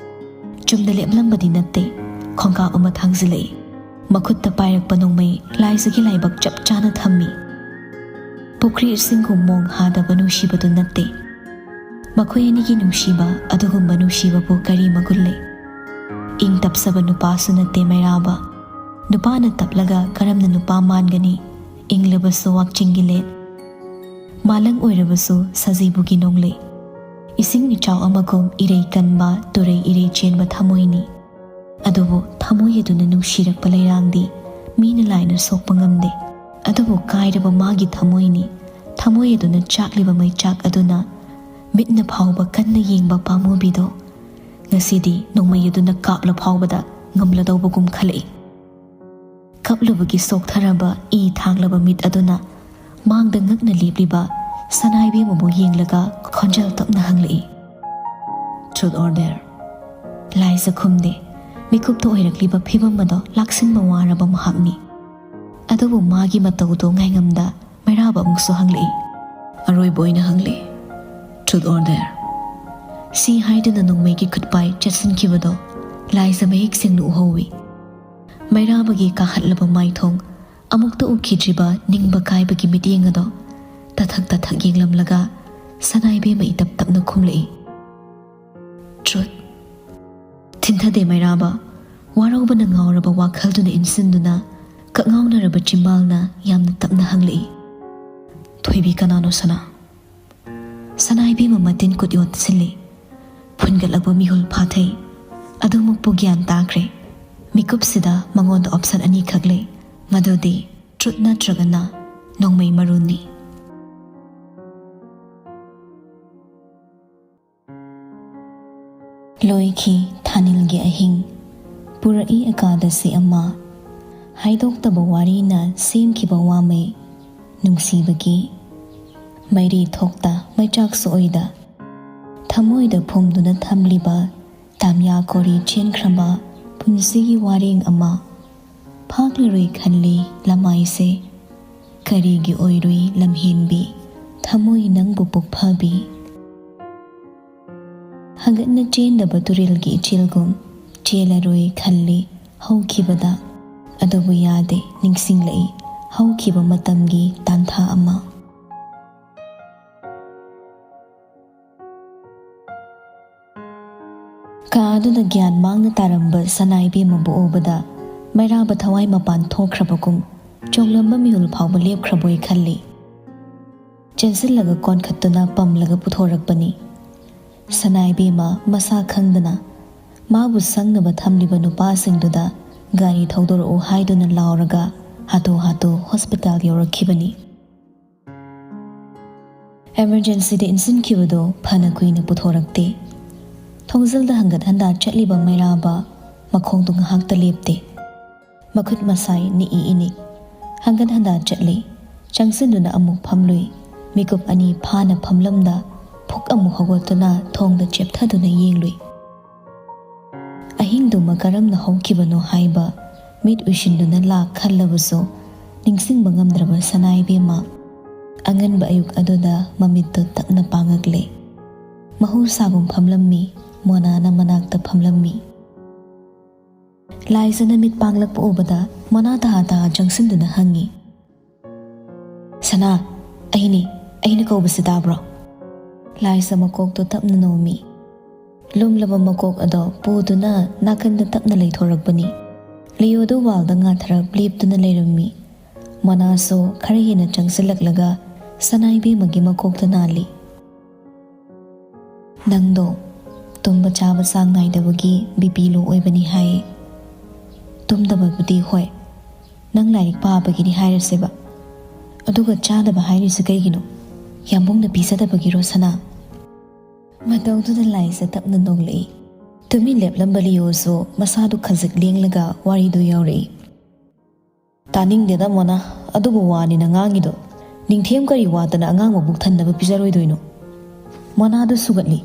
ꯆꯨꯝꯅ ꯂꯦꯞꯂꯝꯕꯗꯤ ꯅꯠꯇꯦ, ꯈꯣꯡꯀꯥꯞ ꯑꯃ ꯊꯥꯡꯖꯤꯜꯂꯛꯏ꯫ ꯃꯈꯨꯠꯇ ꯄꯥꯏꯔꯛꯄ ꯅꯣꯡꯃꯩ ꯂꯥꯏꯖꯒꯤ ꯂꯥꯏꯕꯛ ꯆꯞ ꯆꯥꯅ ꯊꯝꯃꯤ꯫ ꯄꯨꯈ꯭ꯔꯤ ꯏꯁꯤꯡꯒꯨꯝ ꯃꯣꯡ ꯍꯥꯗꯕ ꯅꯨꯡꯁꯤꯕꯗꯨ ꯅꯠꯇꯦ꯫ ꯃꯈꯣꯏ ꯑꯅꯤꯒꯤ ꯅꯨꯡꯁꯤꯕ ꯑꯗꯨꯒꯨꯝꯕ ꯅꯨꯡꯁꯤꯕꯕꯨ ꯀꯔꯤ ꯃꯒꯨꯟ ꯂꯩ? ꯏꯪ ꯇꯞꯆꯕ ꯅꯨꯄꯥꯁꯨ ꯅꯠꯇꯦ ꯃꯩꯔꯥꯕ꯫ ꯅꯨꯄꯥꯅ ꯇꯞꯂꯒ ꯀꯔꯝꯅ ꯅꯨꯄꯥ ꯃꯥꯟꯒꯅꯤ? ꯏꯪꯂꯕꯁꯨ ꯋꯥꯛꯆꯤꯡꯒꯤ ꯂꯦꯟ, ꯃꯥꯂꯪ ꯑꯣꯏꯔꯕꯁꯨ ꯁꯖꯤꯕꯨꯒꯤ ꯅꯣꯡꯂꯩ, ꯏꯁꯤꯡ ꯏꯆꯥꯎ ꯑꯃꯒꯨꯝ ꯏꯔꯩ ꯀꯟꯕ, ꯇꯨꯔꯩ ꯏꯔꯩ ꯆꯦꯟꯕ ꯊꯃꯣꯏꯅꯤ꯫ ꯑꯗꯨꯕꯨ ꯊꯃꯣꯏ ꯑꯗꯨꯅ ꯅꯨꯡꯁꯤꯔꯛꯄ ꯂꯩꯔꯥꯡꯗꯤ ꯃꯤꯅ ꯂꯥꯏꯅ ꯁꯣꯛꯄ ꯉꯝꯗꯦ꯫ ꯑꯗꯨꯕꯨ ꯀꯥꯏꯔꯕ ꯃꯥꯒꯤ ꯊꯃꯣꯏꯅꯤ꯫ ꯊꯃꯣꯏ ꯑꯗꯨꯅ ꯆꯥꯛꯂꯤꯕ ꯃꯩꯆꯥꯛ ꯑꯗꯨꯅ ꯃꯤꯠꯅ ꯐꯥꯎꯕ ꯀꯟꯅ ꯌꯦꯡꯕ ꯄꯥꯝꯃꯨꯕꯤꯗꯣ ꯉꯁꯤꯗꯤ ꯅꯣꯡꯃꯩ ꯑꯗꯨꯅ ꯀꯥꯞꯂ ꯐꯥꯎꯕꯗ ꯉꯝꯂꯗꯧꯕꯒꯨꯝ ꯈꯜꯂꯛꯏ꯫ ꯀꯞꯂꯨꯕꯒꯤ ꯁꯣꯛꯊꯔꯕ ꯏ ꯊꯥꯡꯂꯕ ꯃꯤꯠ ꯑꯗꯨꯅ ꯃꯥꯡꯗ ꯉꯛꯅ ꯂꯦꯞꯂꯤꯕ ꯁꯅꯥꯏꯕꯦꯝꯃꯕꯨ ꯌꯦꯡꯂꯒ ꯈꯣꯟꯖꯦꯜ ꯇꯞꯅ ꯍꯪꯂꯛꯏ, "Truth or dare?" ꯂꯥꯏꯖ ꯈꯨꯝꯗꯦ꯫ ꯃꯤꯀꯨꯞꯇ ꯑꯣꯏꯔꯛꯂꯤꯕ ꯐꯤꯕꯝ ꯑꯗꯣ ꯂꯥꯛꯁꯤꯟꯕ ꯋꯥꯔꯕ ꯃꯍꯥꯛꯅꯤ꯫ ꯑꯗꯨꯕꯨ ꯃꯥꯒꯤ ꯃꯇꯧꯗꯣ ꯉꯥꯏꯉꯝꯗ ꯃꯩꯔꯥꯕ ꯑꯃꯨꯛꯁꯨ ꯍꯪꯂꯛꯏ꯫ ꯑꯔꯣꯏꯕ ꯑꯣꯏꯅ ꯍꯪꯂꯛꯏ, "Truth or dare?" ꯁꯤ ꯍꯥꯏꯗꯨꯅ ꯅꯣꯡꯃꯩꯒꯤ ꯈꯨꯠꯄꯥꯏ ꯆꯠꯁꯤꯟꯈꯤꯕꯗꯣ ꯂꯥꯏꯖ ꯃꯌꯦꯛ ꯁꯦꯡꯅ ꯎꯍꯧꯏ꯫ ꯃꯩꯔꯥꯕꯒꯤ ꯀꯥꯍꯠꯂꯕ ꯃꯥꯏꯊꯣꯡ, ꯑꯃꯨꯛꯇ ꯎꯈꯤꯗ꯭ꯔꯤꯕ ꯅꯤꯡꯕ ꯀꯥꯏꯕꯒꯤ ꯃꯤꯠꯌꯦꯡ ꯑꯗꯣ ꯇꯊꯛ ꯇꯊꯛ ꯌꯦꯡꯂꯝꯂꯒ ꯁꯅꯥꯏꯕꯦꯝꯃ ꯏꯇꯞ ꯇꯞꯅ ꯈꯨꯝꯂꯛꯏ, "Truth." ꯊꯤꯟꯊꯗꯦ ꯃꯩꯔꯥꯕ꯫ ꯋꯥꯔꯧꯕꯅ ꯉꯥꯎꯔꯕ ꯋꯥꯈꯜꯗꯨꯅ ꯏꯟꯁꯤꯟꯗꯨꯅ ꯀꯛꯉꯥꯎꯅꯔꯕ ꯆꯤꯝꯕꯥꯜꯅ ꯌꯥꯝꯅ ꯇꯞꯅ ꯍꯪꯂꯛꯏ, "ꯊꯣꯏꯕꯤ ꯀꯅꯥꯅꯣ ꯁꯅꯥ?" ꯁꯅꯥꯏꯕꯦꯝꯃ ꯃꯇꯤꯟ ꯀꯨꯠ ꯌꯣꯠꯁꯤꯜꯂꯤ꯫ ꯐꯨꯟꯒꯠꯂꯛꯄ ꯃꯤꯍꯨꯜ ꯐꯥꯊꯩ꯫ ꯑꯗꯨꯃꯛꯄꯨ ꯒ꯭ꯌꯥꯟ ꯇꯥꯈ꯭ꯔꯦ꯫ ꯃꯤꯀꯨꯞꯁꯤꯗ ꯃꯉꯣꯟꯗ option ꯑꯅꯤꯈꯛ ꯂꯩ, ꯃꯗꯨꯗꯤ truth ꯅꯠꯇ꯭ꯔꯒꯅ ꯅꯣꯡꯃꯩ ꯃꯔꯨꯅꯤ꯫ ꯂꯣꯏꯈꯤ ꯊꯥꯅꯤꯜꯒꯤ ꯑꯍꯤꯡ꯫ ꯄꯨꯔꯛꯏ ꯑꯀꯥꯗꯁꯤ ꯑꯃ꯫ ꯍꯥꯏꯗꯣꯛꯇꯕ ꯋꯥꯔꯤꯅ ꯁꯦꯝꯈꯤꯕ ꯋꯥꯃꯩ꯫ ꯅꯨꯡꯁꯤꯕꯒꯤ ꯃꯩꯔꯤ ꯊꯣꯛꯇ ꯃꯩꯆꯥꯛꯁꯨ ꯑꯣꯏꯗ, ꯊꯃꯣꯏꯗ ꯐꯨꯝꯗꯨꯅ ꯊꯝꯂꯤꯕ ꯇꯥꯝꯌꯥ ꯀꯣꯔꯤ ꯆꯦꯟꯈ꯭ꯔꯕ ꯄꯨꯟꯁꯤꯒꯤ ꯋꯥꯔꯦꯡ ꯑꯃ꯫ ꯐꯥꯛꯂꯔꯣꯏ ꯈꯜꯂꯤ ꯂꯃꯥꯏꯁꯦ, ꯀꯔꯤꯒꯤ ꯑꯣꯏꯔꯨꯏ ꯂꯝꯍꯦꯟꯕꯤ ꯊꯃꯣꯏ ꯅꯪꯕꯨ ꯄꯨꯛꯐꯕꯤ꯫ ꯍꯪꯒꯠꯅ ꯆꯦꯟꯗꯕ ꯇꯨꯔꯦꯜꯒꯤ ꯏꯆꯦꯜꯒꯨꯝ ꯆꯦꯜꯂꯔꯣꯏ ꯈꯜꯂꯤ ꯍꯧꯈꯤꯕꯗ, ꯑꯗꯨꯕꯨ ꯌꯥꯗꯦ, ꯅꯤꯡꯁꯤꯡꯂꯛꯏ ꯍꯧꯈꯤꯕ ꯃꯇꯝꯒꯤ ꯇꯥꯟꯊꯥ ꯑꯃ꯫ ꯀꯥ ꯑꯗꯨꯗ ꯒ꯭ꯌꯥꯟ ꯃꯥꯡꯅ ꯇꯥꯔꯝꯕ ꯁꯅꯥ ꯏꯕꯦꯝꯃꯕꯨ ꯎꯕꯗ ꯃꯩꯔꯥꯕ ꯊꯋꯥꯏ ꯃꯄꯥꯟ ꯊꯣꯛꯈ꯭ꯔꯕꯒꯨꯝ ꯆꯣꯡꯂꯝꯕ ꯃꯤꯍꯨꯜ ꯐꯥꯎꯕ ꯂꯦꯞꯈ꯭ꯔꯕꯣꯏ ꯈꯜꯂꯤ꯫ ꯆꯦꯟꯁꯤꯜꯂꯒ ꯀꯣꯟꯈꯠꯇꯨꯅ ꯄꯝꯂꯒ ꯄꯨꯊꯣꯔꯛꯄꯅꯤ꯫ ꯁꯅꯥ ꯏꯕꯦꯝꯃ ꯃꯁꯥ ꯈꯪꯗꯅ ꯃꯥꯕꯨ ꯁꯪꯅꯕ ꯊꯝꯂꯤꯕ ꯅꯨꯄꯥꯁꯤꯡꯗꯨꯗ ꯒꯥꯔꯤ ꯊꯧꯗꯣꯔꯛꯎ ꯍꯥꯏꯗꯨꯅ ꯂꯥꯎꯔꯒ ꯍꯥꯊꯨ ꯍꯥꯊꯨ ꯍꯣꯁꯄꯤꯇꯥꯜ ꯌꯧꯔꯛꯈꯤꯕꯅꯤ꯫ ꯑꯦꯃꯔꯖꯦꯟꯁꯤꯗ ꯏꯟꯁꯤꯟꯈꯤꯕꯗꯨ ꯐꯅ ꯀꯨꯏꯅ ꯄꯨꯊꯣꯔꯛꯇꯦ꯫ ꯊꯣꯡꯖꯤꯜꯗ ꯍꯪꯒꯠ ꯍꯟꯗꯥ ꯆꯠꯂꯤꯕ ꯃꯩꯔꯥꯕ ꯃꯈꯣꯡꯗꯨ ꯉꯥꯏꯍꯥꯛꯇ ꯂꯦꯞꯇꯦ꯫ ꯃꯈꯨꯠ ꯃꯁꯥꯏ ꯅꯤꯛꯏ ꯏꯅꯤ꯫ ꯍꯪꯒꯠ ꯍꯟꯗꯥ ꯆꯠꯂꯤ꯫ ꯆꯪꯁꯤꯟꯗꯨꯅ ꯑꯃꯨꯛ ꯐꯝꯂꯨꯏ꯫ ꯃꯤꯀꯨꯞ ꯑꯅꯤ ꯐꯥꯅ ꯐꯝꯂꯝꯗ ꯐꯨꯛ ꯑꯃꯨꯛ ꯍꯧꯒꯠꯇꯨꯅ ꯊꯣꯡꯗ ꯆꯦꯞꯊꯗꯨꯅ ꯌꯦꯡꯂꯨꯏ꯫ ꯑꯍꯤꯡꯗꯨꯃ ꯀꯔꯝꯅ ꯍꯧꯈꯤꯕꯅꯣ ꯍꯥꯏꯕ ꯃꯤꯠ ꯎꯏꯁꯤꯟꯗꯨꯅ ꯂꯥꯛ ꯈꯜꯂꯕꯁꯨ ꯅꯤꯡꯁꯤꯡꯕ ꯉꯝꯗ꯭ꯔꯕ ꯁꯅꯥ ꯏꯕꯦꯝꯃ ꯑꯉꯟꯕ ꯑꯌꯨꯛ ꯑꯗꯨꯗ ꯃꯃꯤꯠꯇꯨ ꯇꯞꯅ ꯄꯥꯡꯉꯛꯂꯦ꯫ ꯃꯍꯧꯁꯥꯒꯨꯝ ꯐꯝꯂꯝꯃꯤ꯫ ꯃꯣꯅꯥꯅ ꯃꯅꯥꯛꯇ ꯐꯝꯂꯝꯃꯤ꯫ ꯂꯥꯏꯖꯅ ꯃꯤꯠ ꯄꯥꯡꯂꯛꯄ ꯎꯕꯗ ꯃꯣꯅꯥ ꯇꯍꯥ ꯇꯍꯥ ꯆꯪꯁꯤꯟꯗꯨꯅ ꯍꯪꯉꯤ, "ꯁꯅꯥ, ꯑꯩꯅꯤ, ꯑꯩꯅ ꯀꯧꯕꯁꯤ ꯇꯥꯕ꯭ꯔꯣ?" ꯂꯥꯏꯖ ꯃꯀꯣꯛꯇꯣ ꯇꯞꯅ ꯅꯣꯝꯃꯤ꯫ ꯂꯨꯝꯂꯕ ꯃꯀꯣꯛ ꯑꯗꯣ ꯄꯨꯗꯨꯅ ꯅꯥꯀꯟꯗ ꯇꯞꯅ ꯂꯩꯊꯣꯔꯛꯄꯅꯤ꯫ ꯂꯤꯌꯣꯗꯨ ꯋꯥꯜꯗ ꯉꯥꯊꯔ ꯂꯦꯞꯇꯨꯅ ꯂꯩꯔꯝꯃꯤ꯫ ꯃꯣꯅꯥꯁꯨ ꯈꯔ ꯍꯦꯟꯅ ꯆꯪꯁꯤꯜꯂꯛꯂꯒ ꯁꯅꯥ ꯏꯕꯦꯝꯃꯒꯤ ꯃꯀꯣꯛꯇ ꯅꯥꯜꯂꯤ꯫ "ꯅꯪꯗꯣ ꯇꯨꯝꯕ ꯆꯥꯕ ꯆꯥꯡ ꯅꯥꯏꯗꯕꯒꯤ ꯕꯤ ꯄꯤ ꯂꯣ ꯑꯣꯏꯕꯅꯤ ꯍꯥꯏ꯫ ꯇꯨꯝꯗꯕꯕꯨꯗꯤ ꯍꯣꯏ, ꯅꯪ ꯂꯥꯏꯔꯤꯛ ꯄꯥꯕꯒꯤꯅꯤ ꯍꯥꯏꯔꯁꯦꯕ꯫ ꯑꯗꯨꯒ ꯆꯥꯗꯕ ꯍꯥꯏꯔꯤꯁꯦ ꯀꯩꯒꯤꯅꯣ? ꯌꯥꯝꯕꯨꯡꯅ ꯄꯤꯖꯗꯕꯒꯤꯔꯣ, ꯁꯅꯥ?" ꯃꯇꯧꯗꯨꯗ ꯂꯥꯏꯖ ꯇꯞꯅ ꯅꯣꯛꯂꯛꯏ꯫ ꯇꯨꯃꯤꯟ ꯂꯦꯞꯂꯝꯕ ꯂꯤꯌꯣꯁꯨ ꯃꯁꯥꯗꯨ ꯈꯖꯤꯛ ꯂꯦꯡꯂꯒ ꯋꯥꯔꯤꯗꯨ ꯌꯥꯎꯔꯛꯏ꯫ "ꯇꯥꯅꯤꯡꯗꯦꯗ ꯃꯣꯅꯥ, ꯑꯗꯨꯕꯨ ꯋꯥꯅꯤꯅ ꯉꯥꯡꯉꯤꯗꯣ꯫ ꯅꯤꯡꯊꯦꯝ ꯀꯔꯤ ꯋꯥꯠꯇꯅ ꯑꯉꯥꯡ ꯃꯕꯨꯛ ꯊꯟꯅꯕ ꯄꯤꯖꯔꯣꯏꯗꯣꯏꯅꯣ?" ꯃꯣꯅꯥꯗꯨ ꯁꯨꯒꯠꯂꯤ꯫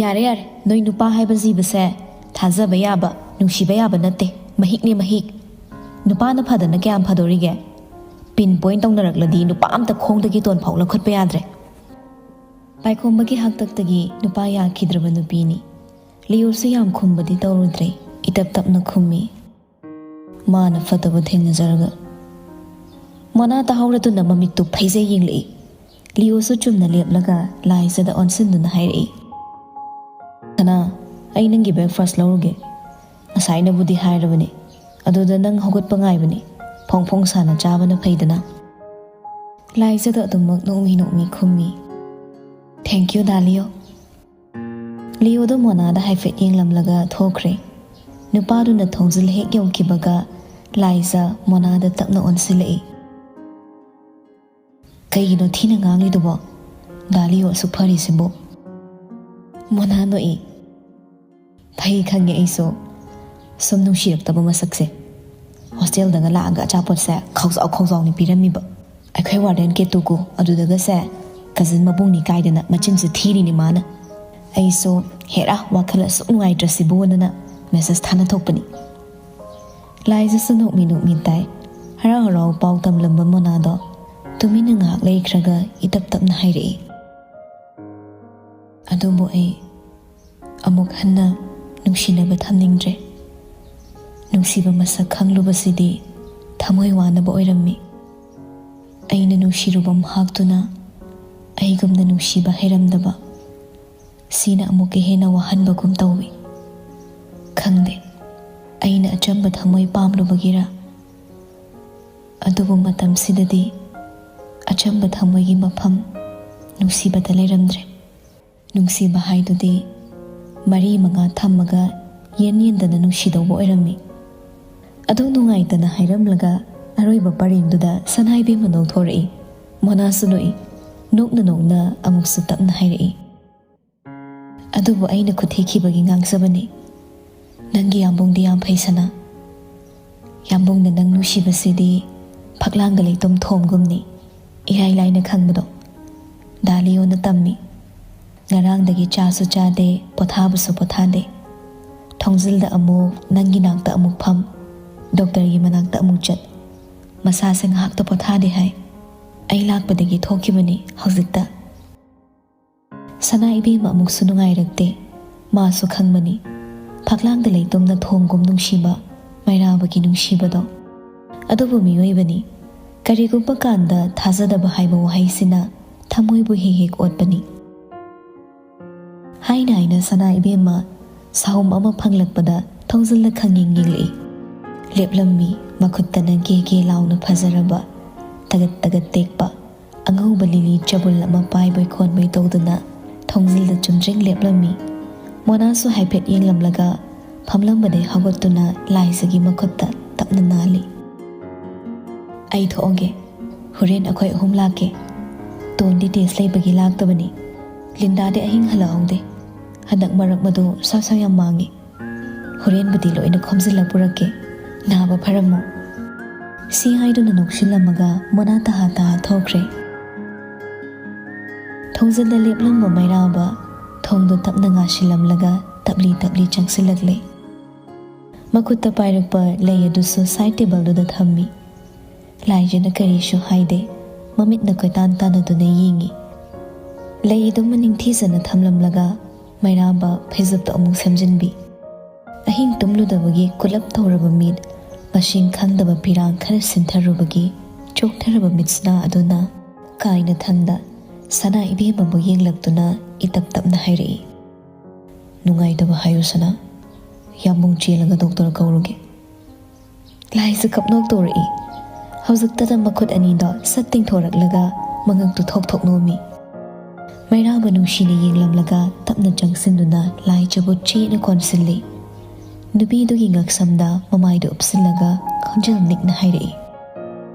"ꯌꯥꯔꯦ, ꯌꯥꯔꯦ, ꯅꯣꯏ ꯅꯨꯄꯥ ꯍꯥꯏꯕ ꯖꯤꯕꯁꯦ ꯊꯥꯖꯕ ꯌꯥꯕ, ꯅꯨꯡꯁꯤꯕ ꯌꯥꯕ ꯅꯠꯇꯦ, ꯃꯍꯤꯛꯅꯦ, ꯃꯍꯤꯛ꯫ ꯅꯨꯄꯥꯅ ꯐꯗꯅ ꯀꯌꯥꯝ ꯐꯗꯣꯔꯤꯒꯦ? ꯄꯤꯟ ꯄꯣꯏꯟ ꯇꯧꯅꯔꯛꯂꯗꯤ ꯅꯨꯄꯥ ꯑꯝꯇ ꯈꯣꯡꯗꯒꯤ ꯇꯣꯟ ꯐꯥꯎ ꯂꯧꯈꯠꯄ ꯌꯥꯗ꯭ꯔꯦ꯫" ꯄꯥꯏꯈꯣꯝꯕꯒꯤ ꯍꯥꯛꯇꯛꯇꯒꯤ ꯅꯨꯄꯥ ꯌꯥꯈꯤꯗ꯭ꯔꯕ ꯅꯨꯄꯤꯅꯤ꯫ ꯂꯤꯌꯣꯁꯨ ꯌꯥꯝ ꯈꯨꯝꯕꯗꯤ ꯇꯧꯔꯨꯗ꯭ꯔꯦ, ꯏꯇꯞ ꯇꯞꯅ ꯈꯨꯝꯃꯤ꯫ "ꯃꯥꯅ ꯐꯠꯇꯕ ꯊꯦꯡꯅꯖꯔꯒ꯫" ꯃꯣꯅꯥ ꯇꯥꯍꯧꯔꯗꯨꯅ ꯃꯃꯤꯠꯇꯨ ꯐꯩꯖꯩ ꯌꯦꯡꯂꯛꯏ꯫ ꯂꯤꯌꯣꯁꯨ ꯆꯨꯝꯅ ꯂꯦꯞꯂꯒ ꯂꯥꯏꯖꯗ ꯑꯣꯟꯁꯤꯟꯗꯨꯅ ꯍꯥꯏꯔꯛꯏ, "ꯁꯅꯥ, ꯑꯩ ꯅꯪꯒꯤ ꯕ꯭ꯔꯦꯛꯐꯥꯁ ꯂꯧꯔꯨꯒꯦ꯫ ꯉꯁꯥꯏꯅꯕꯨꯗꯤ ꯍꯥꯏꯔꯕꯅꯤ, ꯑꯗꯨꯗ ꯅꯪ ꯍꯧꯒꯠꯄ ꯉꯥꯏꯕꯅꯤ꯫ ꯐꯣꯡ ꯐꯣꯡ ꯁꯥꯅ ꯆꯥꯕꯅ ꯐꯩꯗꯅ꯫" ꯂꯥꯏꯖꯗ ꯑꯗꯨꯃꯛ ꯅꯣꯛꯃꯤ ꯅꯣꯛꯃꯤ ꯈꯨꯝꯃꯤ, "Thank you, ꯗꯥ ꯂꯤꯌꯣ꯫" ꯂꯤꯌꯣꯗ ꯃꯣꯅꯥꯗ ꯍꯥꯏꯐꯦꯠ ꯌꯦꯡꯂꯝꯂꯒ ꯊꯣꯛꯈ꯭ꯔꯦ꯫ ꯅꯨꯄꯥꯗꯨꯅ ꯊꯣꯡꯖꯤꯜ ꯍꯦꯛ ꯌꯧꯈꯤꯕꯒ ꯂꯥꯏꯖ ꯃꯣꯅꯥꯗ ꯇꯞꯅ ꯑꯣꯟꯁꯤꯜꯂꯛꯏ꯫ "ꯀꯩꯒꯤꯅꯣ ꯊꯤꯅ ꯉꯥꯡꯂꯤꯗꯨꯕꯣ? ꯗꯥ ꯂꯤꯌꯣ ꯑꯁꯨꯛ ꯐꯔꯤꯁꯤꯕꯨ?" ꯃꯣꯅꯥ ꯅꯣꯛꯏ꯫ ꯑꯩ ꯈꯪꯉꯦ, ꯑꯩꯁꯨ ꯁꯨꯝ ꯅꯨꯡꯁꯤꯔꯛꯇꯕ ꯃꯁꯛꯁꯦ꯫ ꯍꯣꯁꯇꯦꯜꯗꯒ ꯂꯥꯛꯑꯒ ꯑꯆꯥꯄꯣꯠꯁꯦ ꯈꯥꯎꯖꯥꯎ ꯈꯥꯎꯖꯥꯎꯅꯤ ꯄꯤꯔꯝꯃꯤꯕ꯫ ꯑꯩꯈꯣꯏ ꯋꯥꯔꯗꯦꯟ ꯀꯦꯇꯨꯀꯨ ꯑꯗꯨꯗꯒꯁꯦ ꯀꯖꯤꯟ ꯃꯕꯨꯡꯅꯤ ꯀꯥꯏꯗꯅ ꯃꯆꯤꯟꯁꯦ ꯊꯤꯔꯤꯅꯤ ꯃꯥꯅ꯫ ꯑꯩꯁꯨ "ꯍꯦꯔꯥ, ꯋꯥꯈꯜ ꯑꯁꯨꯛ ꯅꯨꯡꯉꯥꯏꯇ꯭ꯔꯁꯤꯕꯨ"ꯅ ꯃꯦꯁꯦꯖ ꯊꯥꯅ ꯊꯣꯛꯄꯅꯤ꯫ ꯂꯥꯏꯖꯁꯨ ꯅꯣꯛꯃꯤ ꯅꯣꯛꯃꯤ ꯇꯥꯏ꯫ ꯍꯔꯥꯎ ꯍꯔꯥꯎ ꯄꯥꯎ ꯇꯝꯂꯝꯕ ꯃꯣꯅꯥꯗꯣ ꯇꯨꯃꯤꯟꯅ ꯉꯥꯏꯍꯥꯛ ꯂꯩꯈ꯭ꯔꯒ ꯏꯇꯞ ꯇꯞꯅ ꯍꯥꯏꯔꯛꯏ, "ꯑꯗꯨꯕꯨ ꯑꯩ ꯑꯃꯨꯛ ꯍꯟꯅ ꯅꯨꯡꯁꯤꯅꯕ ꯊꯝꯅꯤꯡꯗ꯭ꯔꯦ꯫ ꯅꯨꯡꯁꯤꯕ ꯃꯁꯛ ꯈꯪꯂꯨꯕꯁꯤꯗꯤ ꯊꯃꯣꯏ ꯋꯥꯅꯕ ꯑꯣꯏꯔꯝꯃꯤ꯫ ꯑꯩꯅ ꯅꯨꯡꯁꯤꯔꯨꯕ ꯃꯍꯥꯛꯇꯨꯅ ꯑꯩꯒꯨꯝꯅ ꯅꯨꯡꯁꯤꯕ ꯍꯩꯔꯝꯗꯕ, ꯁꯤꯅ ꯑꯃꯨꯛꯀ ꯍꯦꯟꯅ ꯋꯥꯍꯟꯕꯒꯨꯝ ꯇꯧꯏ꯫ ꯈꯪꯗꯦ, ꯑꯩꯅ ꯑꯆꯝꯕ ꯊꯃꯣꯏ ꯄꯥꯝꯂꯨꯕꯒꯤꯔ? ꯑꯗꯨꯕꯨ ꯃꯇꯝꯁꯤꯗꯗꯤ ꯑꯆꯝꯕ ꯊꯃꯣꯏꯒꯤ ꯃꯐꯝ ꯅꯨꯡꯁꯤꯕꯗ ꯂꯩꯔꯝꯗ꯭ꯔꯦ꯫ ꯅꯨꯡꯁꯤꯕ ꯍꯥꯏꯗꯨꯗꯤ ꯃꯔꯤ ꯃꯉꯥ ꯊꯝꯃꯒ ꯌꯦꯟ ꯌꯦꯟꯗꯅ ꯅꯨꯡꯁꯤꯗꯧꯕ ꯑꯣꯏꯔꯝꯃꯤ"꯫ ꯑꯗꯨ ꯅꯨꯡꯉꯥꯏꯇꯅ ꯍꯥꯏꯔꯝꯂꯒ ꯑꯔꯣꯏꯕ ꯄꯔꯦꯡꯗꯨꯗ ꯁꯅꯥ ꯏꯕꯦꯝꯃ ꯅꯣꯛꯊꯣꯔꯛꯏ꯫ ꯃꯣꯅꯥꯁꯨ ꯅꯣꯛꯏ꯫ ꯅꯣꯛꯅ ꯅꯣꯛꯅ ꯑꯃꯨꯛꯁꯨ ꯇꯞꯅ ꯍꯥꯏꯔꯛꯏ, "ꯑꯗꯨꯕꯨ ꯑꯩꯅ ꯈꯨꯠ ꯊꯦꯛꯈꯤꯕꯒꯤ ꯉꯥꯡꯖꯕꯅꯤ꯫ ꯅꯪꯒꯤ ꯌꯥꯝꯕꯨꯡꯗꯤ ꯌꯥꯝ ꯐꯩ ꯁꯅꯥ꯫ ꯌꯥꯝꯕꯨꯡꯅ ꯅꯪ ꯅꯨꯡꯁꯤꯕꯁꯤꯗꯤ ꯐꯛꯂꯥꯡꯒ ꯂꯩꯇꯨꯝ ꯊꯣꯝꯒꯨꯝꯅꯤ, ꯏꯔꯥꯏ ꯂꯥꯏꯅ ꯈꯪꯕꯗꯣ꯫ ꯗꯥ ꯂꯤꯑꯣꯅ ꯇꯝꯃꯤ꯫ ꯉꯔꯥꯡꯗꯒꯤ ꯆꯥꯁꯨ ꯆꯥꯗꯦ, ꯄꯣꯊꯥꯕꯁꯨ ꯄꯣꯊꯥꯗꯦ꯫ ꯊꯣꯡꯖꯤꯜꯗ ꯑꯃꯨꯛ, ꯅꯪꯒꯤ ꯅꯥꯛꯇ ꯑꯃꯨꯛ ꯐꯝ, ꯗꯣꯛꯇꯔꯒꯤ ꯃꯅꯥꯛꯇ ꯑꯃꯨꯛ ꯆꯠ꯫ ꯃꯁꯥꯁꯦ ꯉꯥꯏꯍꯥꯛꯇ ꯄꯣꯊꯥꯗꯦ ꯍꯥꯏ꯫ ꯑꯩ ꯂꯥꯛꯄꯗꯒꯤ ꯊꯣꯛꯈꯤꯕꯅꯤ ꯍꯧꯖꯤꯛꯇ"꯫ ꯁꯅꯥ ꯏꯕꯦꯝꯃ ꯑꯃꯨꯛꯁꯨ ꯅꯨꯡꯉꯥꯏꯔꯛꯇꯦ꯫ ꯃꯥꯁꯨ ꯈꯪꯕꯅꯤ ꯐꯛꯂꯥꯡꯗ ꯂꯩꯇꯨꯝꯅ ꯊꯣꯝꯒꯨꯝ ꯅꯨꯡꯁꯤꯕ ꯃꯩꯔꯥꯕꯒꯤ ꯅꯨꯡꯁꯤꯕꯗꯣ꯫ ꯑꯗꯨꯕꯨ ꯃꯤꯑꯣꯏꯕꯅꯤ꯫ ꯀꯔꯤꯒꯨꯝꯕ ꯀꯥꯟꯗ ꯊꯥꯖꯗꯕ ꯍꯥꯏꯕ ꯋꯥꯍꯩꯁꯤꯅ ꯊꯃꯣꯏꯕꯨ ꯍꯦꯛ ꯍꯦꯛ ꯑꯣꯠꯄꯅꯤ꯫ ꯍꯥꯏꯅ ꯍꯥꯏꯅ ꯁꯅꯥ ꯏꯕꯦꯝꯃ ꯁꯥꯍꯨꯝ ꯑꯃ ꯐꯪꯂꯛꯄꯗ ꯊꯣꯡꯖꯤꯜꯗ ꯈꯪꯌꯦꯡ ꯌꯦꯡꯂꯛꯏ꯫ ꯂꯦꯞꯂꯝꯃꯤ, ꯃꯈꯨꯠꯇꯅ ꯒꯦ ꯒꯦ ꯂꯥꯎꯅ ꯐꯖꯔꯕ, ꯇꯒꯠ ꯇꯒꯠ ꯇꯦꯛꯄ ꯑꯉꯧꯕ ꯂꯤꯂꯤ ꯆꯕꯨꯜ ꯑꯃ ꯄꯥꯏꯕꯣꯏ ꯈꯣꯟꯕꯣꯏ ꯇꯧꯗꯨꯅ ꯊꯣꯡꯖꯤꯜꯗ ꯆꯨꯝꯗ꯭ꯔꯤꯡ ꯂꯦꯞꯂꯝꯃꯤ꯫ ꯃꯣꯅꯥꯁꯨ ꯍꯥꯏꯐꯦꯠ ꯌꯦꯡꯂꯝꯂꯒ ꯐꯝꯂꯝꯕꯗꯩ ꯍꯧꯒꯠꯇꯨꯅ ꯂꯥꯏꯖꯒꯤ ꯃꯈꯨꯠꯇ ꯇꯞꯅ ꯅꯥꯜꯂꯤ꯫ "ꯑꯩ ꯊꯣꯛꯑꯒꯦ, ꯍꯣꯔꯦꯟ ꯑꯩꯈꯣꯏ ꯑꯍꯨꯝ ꯂꯥꯛꯀꯦ꯫ ꯇꯣꯟꯗꯤ ꯇꯦꯁ ꯂꯩꯕꯒꯤ ꯂꯥꯛꯇꯕꯅꯤ꯫ ꯂꯤꯟꯗꯥꯗꯤ ꯑꯍꯤꯡ ꯍꯜꯂꯛꯍꯧꯗꯦ꯫ ꯍꯟꯗꯛ ꯃꯔꯛ ꯃꯗꯨ ꯁꯥ ꯁꯥ ꯌꯥꯝ ꯃꯥꯡꯉꯤ꯫ ꯍꯣꯔꯦꯟꯕꯨꯗꯤ ꯂꯣꯏꯅ ꯈꯣꯝꯖꯤꯜꯂ ꯄꯨꯔꯛꯀꯦ꯫ ꯅꯥꯕ ꯐꯔꯝꯃꯣ꯫" ꯁꯤ ꯍꯥꯏꯗꯨꯅ ꯅꯣꯛꯁꯤꯜꯂꯝꯃꯒ ꯃꯣꯅꯥ ꯇꯍꯥ ꯇꯍꯥ ꯊꯣꯛꯈ꯭ꯔꯦ꯫ ꯊꯣꯡꯖꯤꯟꯗ ꯂꯦꯞꯂꯝꯕ ꯃꯩꯔꯥꯕ ꯊꯣꯡꯗꯨ ꯇꯞꯅ ꯉꯥꯁꯤꯜꯂꯝꯂꯒ ꯇꯞꯂꯤ ꯇꯞꯂꯤ ꯆꯪꯁꯤꯜꯂꯛꯂꯦ꯫ ꯃꯈꯨꯠꯇ ꯄꯥꯏꯔꯛꯄ ꯂꯩ ꯑꯗꯨꯁꯨ ꯁꯥꯏꯠ ꯇꯦꯕꯜꯗꯨꯗ ꯊꯝꯃꯤ꯫ ꯂꯥꯏꯖꯅ ꯀꯔꯤꯁꯨ ꯍꯥꯏꯗꯦ꯫ ꯃꯃꯤꯠꯅ ꯀꯣꯏꯇꯥꯟ ꯇꯥꯟꯅꯗꯨꯅ ꯌꯦꯡꯉꯤ꯫ ꯂꯩ ꯑꯗꯨꯃ ꯅꯤꯡꯊꯤꯖꯅ ꯊꯝꯂꯝꯂꯒ ꯃꯩꯔꯥꯕ ꯐꯩꯖꯨꯞꯇ ꯑꯃꯨꯛ ꯁꯦꯝꯖꯤꯟꯕꯤ꯫ ꯑꯍꯤꯡ ꯇꯨꯝꯂꯨꯗꯕꯒꯤ ꯀꯨꯂꯞ ꯇꯧꯔꯕ ꯃꯤꯠ, ꯃꯁꯤꯡ ꯈꯪꯗꯕ ꯄꯤꯔꯥꯡ ꯈꯔ ꯁꯤꯟꯊꯔꯨꯕꯒꯤ ꯆꯣꯛꯊꯔꯕ ꯃꯤꯠꯁꯅꯥ ꯑꯗꯨꯅ ꯀꯥꯏꯅ ꯊꯪꯗ ꯁꯅꯥ ꯏꯕꯦꯝꯃꯕꯨ ꯌꯦꯡꯂꯛꯇꯨꯅ ꯏꯇꯞ ꯇꯞꯅ ꯍꯥꯏꯔꯛꯏ, "ꯅꯨꯡꯉꯥꯏꯇꯕ ꯍꯥꯏꯌꯨ ꯁꯅꯥ, ꯌꯥꯝꯕꯨꯡ ꯆꯦꯜꯂꯒ ꯗꯣꯛꯇꯔ ꯀꯧꯔꯨꯒꯦ꯫" ꯂꯥꯏꯖ ꯀꯞꯅꯣꯛ ꯇꯧꯔꯛꯏ꯫ ꯍꯧꯖꯤꯛꯇꯗ ꯃꯈꯨꯠ ꯑꯅꯤꯗꯣ ꯁꯠ ꯇꯤꯡꯊꯣꯔꯛꯂꯒ ꯃꯉꯛꯇꯨ ꯊꯣꯛ ꯊꯣꯛ ꯅꯣꯝꯃꯤ꯫ ꯃꯩꯔꯥꯕ ꯅꯨꯡꯁꯤꯅ ꯌꯦꯡꯂꯝꯂꯒ ꯇꯞꯅ ꯆꯪꯁꯤꯟꯗꯨꯅ ꯂꯥꯏꯖꯕꯨ ꯆꯦꯠꯅ ꯀꯣꯟꯁꯤꯜꯂꯤ꯫ ꯅꯨꯄꯤꯗꯨꯒꯤ ꯉꯛꯁꯝꯗ ꯃꯃꯥꯏꯗꯨ ꯎꯞꯁꯤꯜꯂꯒ ꯈꯣꯟꯖꯦꯜ ꯅꯤꯛꯅ ꯍꯥꯏꯔꯛꯏ,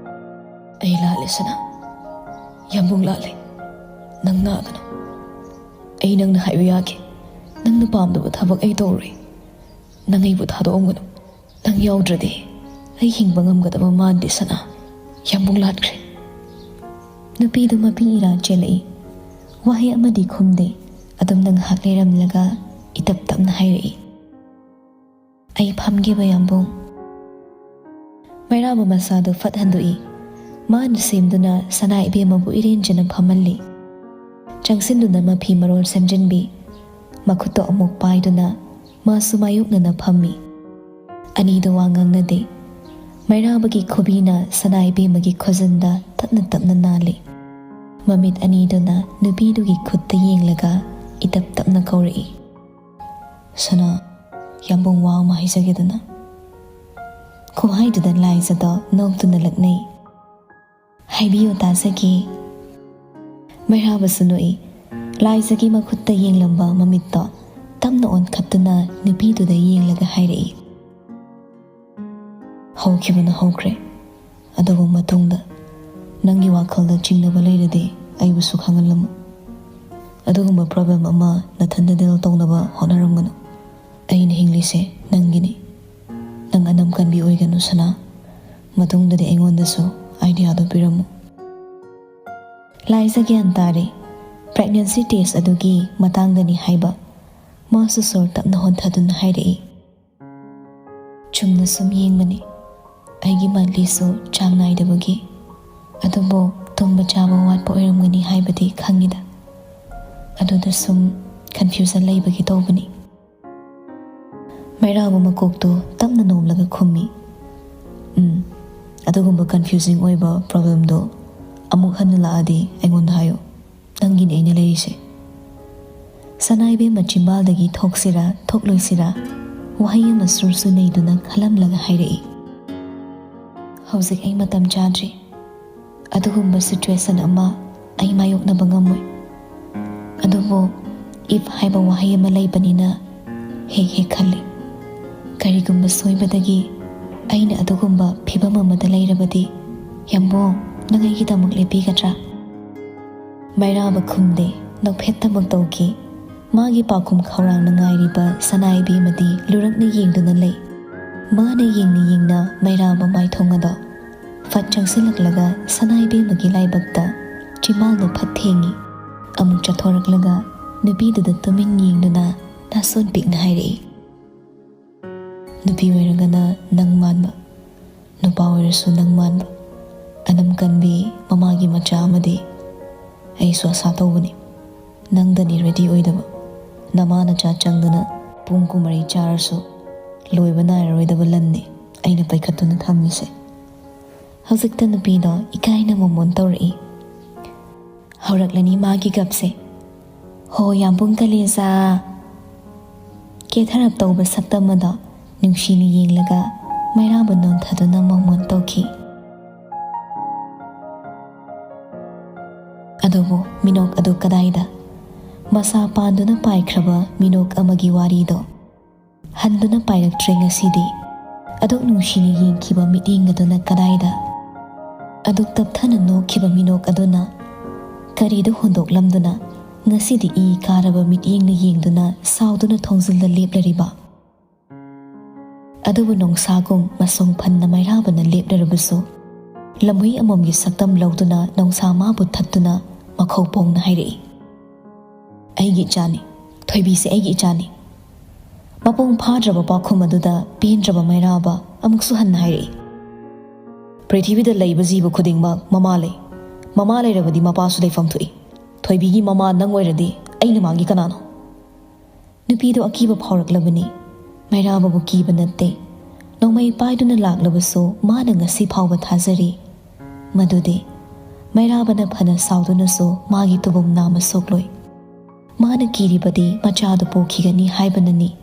"ꯑꯩ ꯂꯥꯜꯂꯦ ꯁꯅꯥ, ꯌꯥꯝꯕꯨꯡ ꯂꯥꯜꯂꯦ꯫ ꯅꯪ ꯅꯥꯒꯅꯨ꯫ ꯑꯩ ꯅꯪꯅ ꯍꯥꯏꯕ ꯌꯥꯒꯦ꯫ ꯅꯪꯅ ꯄꯥꯝꯗꯕ ꯊꯕꯛ ꯑꯩ ꯇꯧꯔꯣꯏ꯫ ꯅꯪ ꯑꯩꯕꯨ ꯊꯥꯗꯣꯛꯑꯝꯒꯅꯨ꯫ ꯅꯪ ꯌꯥꯎꯗ꯭ꯔꯗꯤ ꯑꯩ ꯍꯤꯡꯕ ꯉꯝꯒꯗꯕ ꯃꯥꯟꯗꯦ ꯁꯅꯥ꯫ ꯌꯥꯝꯕꯨꯡ ꯂꯥꯠꯈ꯭ꯔꯦ꯫" ꯅꯨꯄꯤꯗꯨ ꯃꯄꯤ ꯏꯔꯥ ꯆꯦꯜꯂꯛꯏ꯫ ꯋꯥꯍꯩ ꯑꯃꯗꯤ ꯈꯨꯝꯗꯦ꯫ ꯑꯗꯨꯝꯅ ꯉꯥꯏꯍꯥꯛ ꯂꯩꯔꯝꯂꯒ ꯏꯇꯞ ꯇꯞꯅ ꯍꯥꯏꯔꯛꯏ, "ꯑꯩ ꯐꯝꯒꯦꯕ ꯌꯥꯝꯕꯨꯡ꯫" ꯃꯩꯔꯥꯕ ꯃꯁꯥꯗꯨ ꯐꯠ ꯍꯟꯗꯣꯛꯏ꯫ ꯃꯥꯅ ꯁꯦꯝꯗꯨꯅ ꯁꯅꯥ ꯏꯕꯦꯝꯃꯕꯨ ꯏꯔꯦꯟꯖꯅ ꯐꯝꯍꯜꯂꯤ꯫ ꯆꯪꯁꯤꯟꯗꯨꯅ ꯃꯐꯤ ꯃꯔꯣꯜ ꯁꯦꯝꯖꯤꯟꯕꯤ꯫ ꯃꯈꯨꯠꯇꯣ ꯑꯃꯨꯛ ꯄꯥꯏꯗꯨꯅ ꯃꯥꯁꯨ ꯃꯥꯌꯣꯛꯅꯅ ꯐꯝꯃꯤ꯫ ꯑꯅꯤꯗꯣ ꯋꯥ ꯉꯥꯡꯅꯗꯦ꯫ ꯃꯩꯔꯥꯕꯒꯤ ꯈꯨꯕꯤꯅ ꯁꯅꯥ ꯏꯕꯦꯝꯃꯒꯤ ꯈꯨꯖꯤꯟꯗ ꯇꯞꯅ ꯇꯞꯅ ꯅꯥꯜꯂꯤ꯫ ꯃꯃꯤꯠ ꯑꯅꯤꯗꯨꯅ ꯅꯨꯄꯤꯗꯨꯒꯤ ꯈꯨꯠꯇ ꯌꯦꯡꯂꯒ ꯏꯇꯞ ꯇꯞꯅ ꯀꯧꯔꯛꯏ, "ꯁꯅꯥ, ꯌꯥꯝꯕꯨꯡ ꯋꯥ ꯑꯃ ꯍꯥꯏꯖꯒꯦꯗꯅ꯫" ꯈꯨꯍꯥꯏꯗꯨꯗ ꯂꯥꯏꯖꯗꯣ ꯅꯣꯛꯇꯨꯅ ꯂꯛꯅꯩ꯫ "ꯍꯥꯏꯕꯤꯌꯨ ꯇꯥꯖꯒꯦ꯫" ꯃꯩꯔꯥꯕꯁꯨ ꯅꯣꯛꯏ꯫ ꯂꯥꯏꯖꯒꯤ ꯃꯈꯨꯠꯇ ꯌꯦꯡꯂꯝꯕ ꯃꯃꯤꯠꯇꯣ ꯇꯞꯅ ꯑꯣꯟꯈꯠꯇꯨꯅ ꯅꯨꯄꯤꯗꯨꯗ ꯌꯦꯡꯂꯒ ꯍꯥꯏꯔꯛꯏ, "ꯍꯧꯈꯤꯕꯅ ꯍꯧꯈ꯭ꯔꯦ꯫ ꯑꯗꯨꯕꯨ ꯃꯇꯨꯡꯗ ꯅꯪꯒꯤ ꯋꯥꯈꯜꯗ ꯆꯤꯡꯅꯕ ꯂꯩꯔꯗꯤ ꯑꯩꯕꯨꯁꯨ ꯈꯪꯍꯜꯂꯝꯃꯨ꯫ ꯑꯗꯨꯒꯨꯝꯕ ꯄ꯭ꯔꯣꯕ꯭ꯂꯦꯝ ꯑꯃ ꯅꯊꯟꯗ ꯗꯤꯜ ꯇꯧꯅꯕ ꯍꯣꯠꯅꯔꯝꯒꯅꯨ꯫ ꯑꯩꯅ ꯍꯤꯡꯂꯤꯁꯦ ꯅꯪꯒꯤꯅꯤ꯫ ꯅꯪ ꯑꯅꯝ ꯀꯟꯕꯤ ꯑꯣꯏꯒꯅꯨ ꯁꯅꯥ꯫ ꯃꯇꯨꯡꯗꯗꯤ ꯑꯩꯉꯣꯟꯗꯁꯨ ꯑꯥꯏꯗꯤꯌꯥꯗꯣ ꯄꯤꯔꯝꯃꯨ꯫ ꯂꯥꯏꯖ ꯒ꯭ꯌꯥꯟ ꯇꯥꯔꯦ꯫ ꯄ꯭ꯔꯦꯒꯅꯦꯟꯁꯤ ꯇꯦꯁ ꯑꯗꯨꯒꯤ ꯃꯇꯥꯡꯗꯅꯤ ꯍꯥꯏꯕ꯫ ꯃꯥꯁꯨ ꯁꯣꯔ ꯇꯞꯅ ꯍꯣꯟꯊꯗꯨꯅ ꯍꯥꯏꯔꯛꯏ꯫ ꯆꯨꯝꯅ ꯁꯨꯝ ꯌꯦꯡꯕꯅꯤ꯫ ꯑꯩꯒꯤ ꯃꯟꯂꯤꯁꯨ ꯆꯥꯡ ꯅꯥꯏꯗꯕꯒꯤ꯫ ꯑꯗꯨꯕꯨ ꯇꯨꯝꯕ ꯆꯥꯕ ꯋꯥꯠꯄ ꯑꯣꯏꯔꯝꯒꯅꯤ ꯍꯥꯏꯕꯗꯤ ꯈꯪꯉꯤꯗ꯫ ꯑꯗꯨꯗ ꯁꯨꯝ ꯀꯟꯐ꯭ꯌꯨꯖꯟ ꯂꯩꯕꯒꯤ ꯇꯧꯕꯅꯤ꯫ ꯃꯩꯔꯥꯕ ꯃꯀꯣꯛꯇꯨ ꯇꯞꯅ ꯅꯣꯝꯂꯒ ꯈꯨꯝꯃꯤ꯫ ꯎꯝ, ꯑꯗꯨꯒꯨꯝꯕ ꯀꯟꯐ꯭ꯌꯨꯖꯤꯡ ꯑꯣꯏꯕ ꯄ꯭ꯔꯣꯕ꯭ꯂꯦꯝꯗꯣ ꯑꯃꯨꯛ ꯍꯟꯅ ꯂꯥꯛꯑꯗꯤ ꯑꯩꯉꯣꯟꯗ ꯍꯥꯏꯌꯨ꯫ ꯅꯪꯒꯤꯅꯦ ꯑꯩꯅ ꯂꯩꯔꯤꯁꯦ꯫ ꯁꯅꯥ ꯏꯕꯦꯝꯃ ꯆꯤꯝꯕꯥꯜꯗꯒꯤ ꯊꯣꯛꯁꯤꯔꯥ ꯊꯣꯛꯂꯣꯏꯁꯤꯔꯥ ꯋꯥꯍꯩ ꯑꯃ ꯁꯨꯔꯁꯨ ꯅꯩꯗꯨꯅ ꯈꯜꯂꯝꯂꯒ ꯍꯥꯏꯔꯛꯏ꯫ ꯍꯧꯖꯤꯛ ꯑꯩ ꯃꯇꯝ ꯆꯥꯗ꯭ꯔꯤ꯫ ꯑꯗꯨꯒꯨꯝꯕ ꯁꯤꯆꯨꯋꯦꯁꯟ ꯑꯃ ꯑꯩ ꯃꯥꯌꯣꯛꯅꯕ ꯉꯝꯃꯣꯏ꯫ ꯑꯗꯨꯕꯨ ꯏꯐ ꯍꯥꯏꯕ ꯋꯥꯍꯩ ꯑꯃ ꯂꯩꯕꯅꯤꯅ ꯍꯦꯛ ꯍꯦꯛ ꯈꯜꯂꯤ꯫ ꯀꯔꯤꯒꯨꯝꯕ ꯁꯣꯏꯕꯗꯒꯤ ꯑꯩꯅ ꯑꯗꯨꯒꯨꯝꯕ ꯐꯤꯕꯝ ꯑꯃꯗ ꯂꯩꯔꯕꯗꯤ, ꯌꯥꯝꯕꯣ, ꯅꯪ ꯑꯩꯒꯤꯗꯃꯛ ꯂꯦꯞꯄꯤꯒꯗ꯭ꯔꯥ? ꯃꯩꯔꯥꯕ ꯈꯨꯝꯗꯦ, ꯅꯣꯛꯐꯦꯠꯇꯃꯛ ꯇꯧꯈꯤ꯫ ꯃꯥꯒꯤ ꯄꯥꯎꯈꯨꯝ ꯈꯧꯔꯥꯡꯅ ꯉꯥꯏꯔꯤꯕ ꯁꯅꯥ ꯏꯕꯦꯝꯃꯗꯤ ꯂꯨꯔꯛꯅ ꯌꯦꯡꯗꯨꯅ ꯂꯩ꯫ ꯃꯥꯅ ꯌꯦꯡꯅ ꯌꯦꯡꯅ ꯃꯩꯔꯥꯕ ꯃꯥꯏꯊꯣꯡ ꯑꯗꯣ ꯐꯠ ꯆꯪꯁꯤꯜꯂꯛꯂꯒ ꯁꯅꯥ ꯏꯕꯦꯝꯃꯒꯤ ꯂꯥꯏꯕꯛꯇ ꯆꯤꯝꯕꯥꯜꯗꯣ ꯐꯠ ꯊꯦꯡꯉꯤ꯫ ꯑꯃꯨꯛ ꯆꯠꯊꯣꯔꯛꯂꯒ ꯅꯨꯄꯤꯗꯨꯗ ꯇꯨꯃꯤꯟ ꯌꯦꯡꯗꯨꯅ ꯅꯥꯁꯣꯟ ꯄꯤꯛꯅ ꯍꯥꯏꯔꯛꯏ, "ꯅꯨꯄꯤ ꯑꯣꯏꯔꯒꯅ ꯅꯪ ꯃꯥꯟꯕ, ꯅꯨꯄꯥ ꯑꯣꯏꯔꯁꯨ ꯅꯪ ꯃꯥꯟꯕ, ꯑꯅꯝ ꯀꯟꯕꯤ ꯃꯃꯥꯒꯤ ꯃꯆꯥ ꯑꯃꯗꯤ ꯑꯩꯁꯨ ꯑꯁꯥ ꯇꯧꯕꯅꯤ꯫ ꯅꯪꯗꯅꯤ ꯔꯦꯗꯤ ꯑꯣꯏꯗꯕ꯫ ꯅꯃꯥ ꯅꯆꯥ ꯆꯪꯗꯅ ꯄꯨꯡ ꯀꯨꯟꯃꯔꯤ ꯆꯥꯔꯁꯨ ꯂꯣꯏꯕ ꯅꯥꯏꯔꯔꯣꯏꯗꯕ ꯂꯟꯅꯤ ꯑꯩꯅ ꯄꯥꯏꯈꯠꯇꯨꯅ ꯊꯝꯃꯤꯁꯦ꯫" ꯍꯧꯖꯤꯛꯇ ꯅꯨꯄꯤꯗꯣ ꯏꯀꯥꯏꯅ ꯃꯣꯃꯣꯟ ꯇꯧꯔꯛꯏ꯫ ꯍꯧꯔꯛꯂꯅꯤ ꯃꯥꯒꯤ ꯒꯞꯁꯦ꯫ "ꯍꯣ ꯌꯥꯝꯕꯨꯡ ꯀꯂꯦꯖꯥ!" ꯀꯦꯊꯔꯞ ꯇꯧꯕ ꯁꯛꯇꯝ ꯑꯗꯣ ꯅꯨꯡꯁꯤꯅ ꯌꯦꯡꯂꯒ ꯃꯩꯔꯥꯕ ꯅꯣꯟꯊꯗꯨꯅ ꯃꯣꯃꯣꯟ ꯇꯧꯈꯤ꯫ ꯑꯗꯨꯕꯨ ꯃꯤꯅꯣꯛ ꯑꯗꯨ ꯀꯗꯥꯏꯗ? ꯃꯁꯥ ꯄꯥꯟꯗꯨꯅ ꯄꯥꯏꯈ꯭ꯔꯕ ꯃꯤꯅꯣꯛ ꯑꯃꯒꯤ ꯋꯥꯔꯤꯗꯣ꯫ ꯍꯟꯗꯨꯅ ꯄꯥꯏꯔꯛꯇ꯭ꯔꯦ ꯉꯁꯤꯗꯤ꯫ ꯑꯗꯨꯛ ꯅꯨꯡꯁꯤꯅ ꯌꯦꯡꯈꯤꯕ ꯃꯤꯠꯌꯦꯡ ꯑꯗꯨꯅ ꯀꯗꯥꯏꯗ? ꯑꯗꯨꯛ ꯇꯞꯊꯅ ꯅꯣꯛꯈꯤꯕ ꯃꯤꯅꯣꯛ ꯑꯗꯨꯅ ꯀꯔꯤꯗ ꯍꯨꯟꯗꯣꯛꯂꯝꯗꯨꯅ ꯉꯁꯤꯗꯤ ꯏ ꯀꯥꯔꯕ ꯃꯤꯠꯌꯦꯡꯅ ꯌꯦꯡꯗꯨꯅ ꯁꯥꯎꯗꯨꯅ ꯊꯣꯡꯖꯤꯜꯗ ꯂꯦꯞꯂꯔꯤꯕ꯫ ꯑꯗꯨꯕꯨ ꯅꯣꯡꯁꯥꯒꯨꯝ ꯃꯁꯣꯡ ꯐꯟꯅ ꯃꯩꯔꯥꯕꯅ ꯂꯦꯞꯂꯔꯕꯁꯨ, ꯂꯝꯍꯨꯏ ꯑꯃꯣꯝꯒꯤ ꯁꯛꯇꯝ ꯂꯧꯗꯨꯅ ꯅꯣꯡꯁꯥ ꯃꯥꯕꯨ ꯊꯠꯇꯨꯅ ꯃꯈꯧ ꯄꯣꯡꯅ ꯍꯥꯏꯔꯛꯏ, "ꯑꯩꯒꯤ ꯏꯆꯥꯅꯤ, ꯊꯣꯏꯕꯤꯁꯦ ꯑꯩꯒꯤ ꯏꯆꯥꯅꯤ꯫" ꯃꯄꯨꯡ ꯐꯥꯗ꯭ꯔꯕ ꯄꯥꯎꯈꯨꯝ ꯑꯗꯨꯗ ꯄꯦꯟꯗ꯭ꯔꯕ ꯃꯩꯔꯥꯕ ꯑꯃꯨꯛꯁꯨ ꯍꯟꯅ ꯍꯥꯏꯔꯛꯏ, "ꯄ꯭ꯔꯤꯊꯤꯕꯤꯗ ꯂꯩꯕ ꯖꯤꯕ ꯈꯨꯗꯤꯡꯃꯛ ꯃꯃꯥ ꯂꯩ꯫ ꯃꯃꯥ ꯂꯩꯔꯕꯗꯤ ꯃꯄꯥꯁꯨ ꯂꯩꯐꯝ ꯊꯣꯛꯏ꯫ ꯊꯣꯏꯕꯤꯒꯤ ꯃꯃꯥ ꯅꯪ ꯑꯣꯏꯔꯗꯤ ꯑꯩꯅ ꯃꯥꯒꯤ ꯀꯅꯥꯅꯣ?" ꯅꯨꯄꯤꯗꯨ ꯑꯀꯤꯕ ꯐꯥꯎꯔꯛꯂꯕꯅꯤ꯫ ꯃꯩꯔꯥꯕꯕꯨ ꯀꯤꯕ ꯅꯠꯇꯦ꯫ ꯅꯣꯡꯃꯩ ꯄꯥꯏꯗꯨꯅ ꯂꯥꯛꯂꯕꯁꯨ ꯃꯥꯅ ꯉꯁꯤ ꯐꯥꯎꯕ ꯊꯥꯖꯔꯤ ꯃꯗꯨꯗꯤ ꯃꯩꯔꯥꯕꯅ ꯐꯅ ꯁꯥꯎꯗꯨꯅꯁꯨ ꯃꯥꯒꯤ ꯇꯨꯕꯨꯝ ꯅꯥꯝꯃ ꯁꯣꯛꯂꯣꯏ꯫ ꯃꯥꯅ ꯀꯤꯔꯤꯕꯗꯤ ꯃꯆꯥꯗꯨ ꯄꯣꯛꯈꯤꯒꯅꯤ ꯍꯥꯏꯕꯅꯅꯤ꯫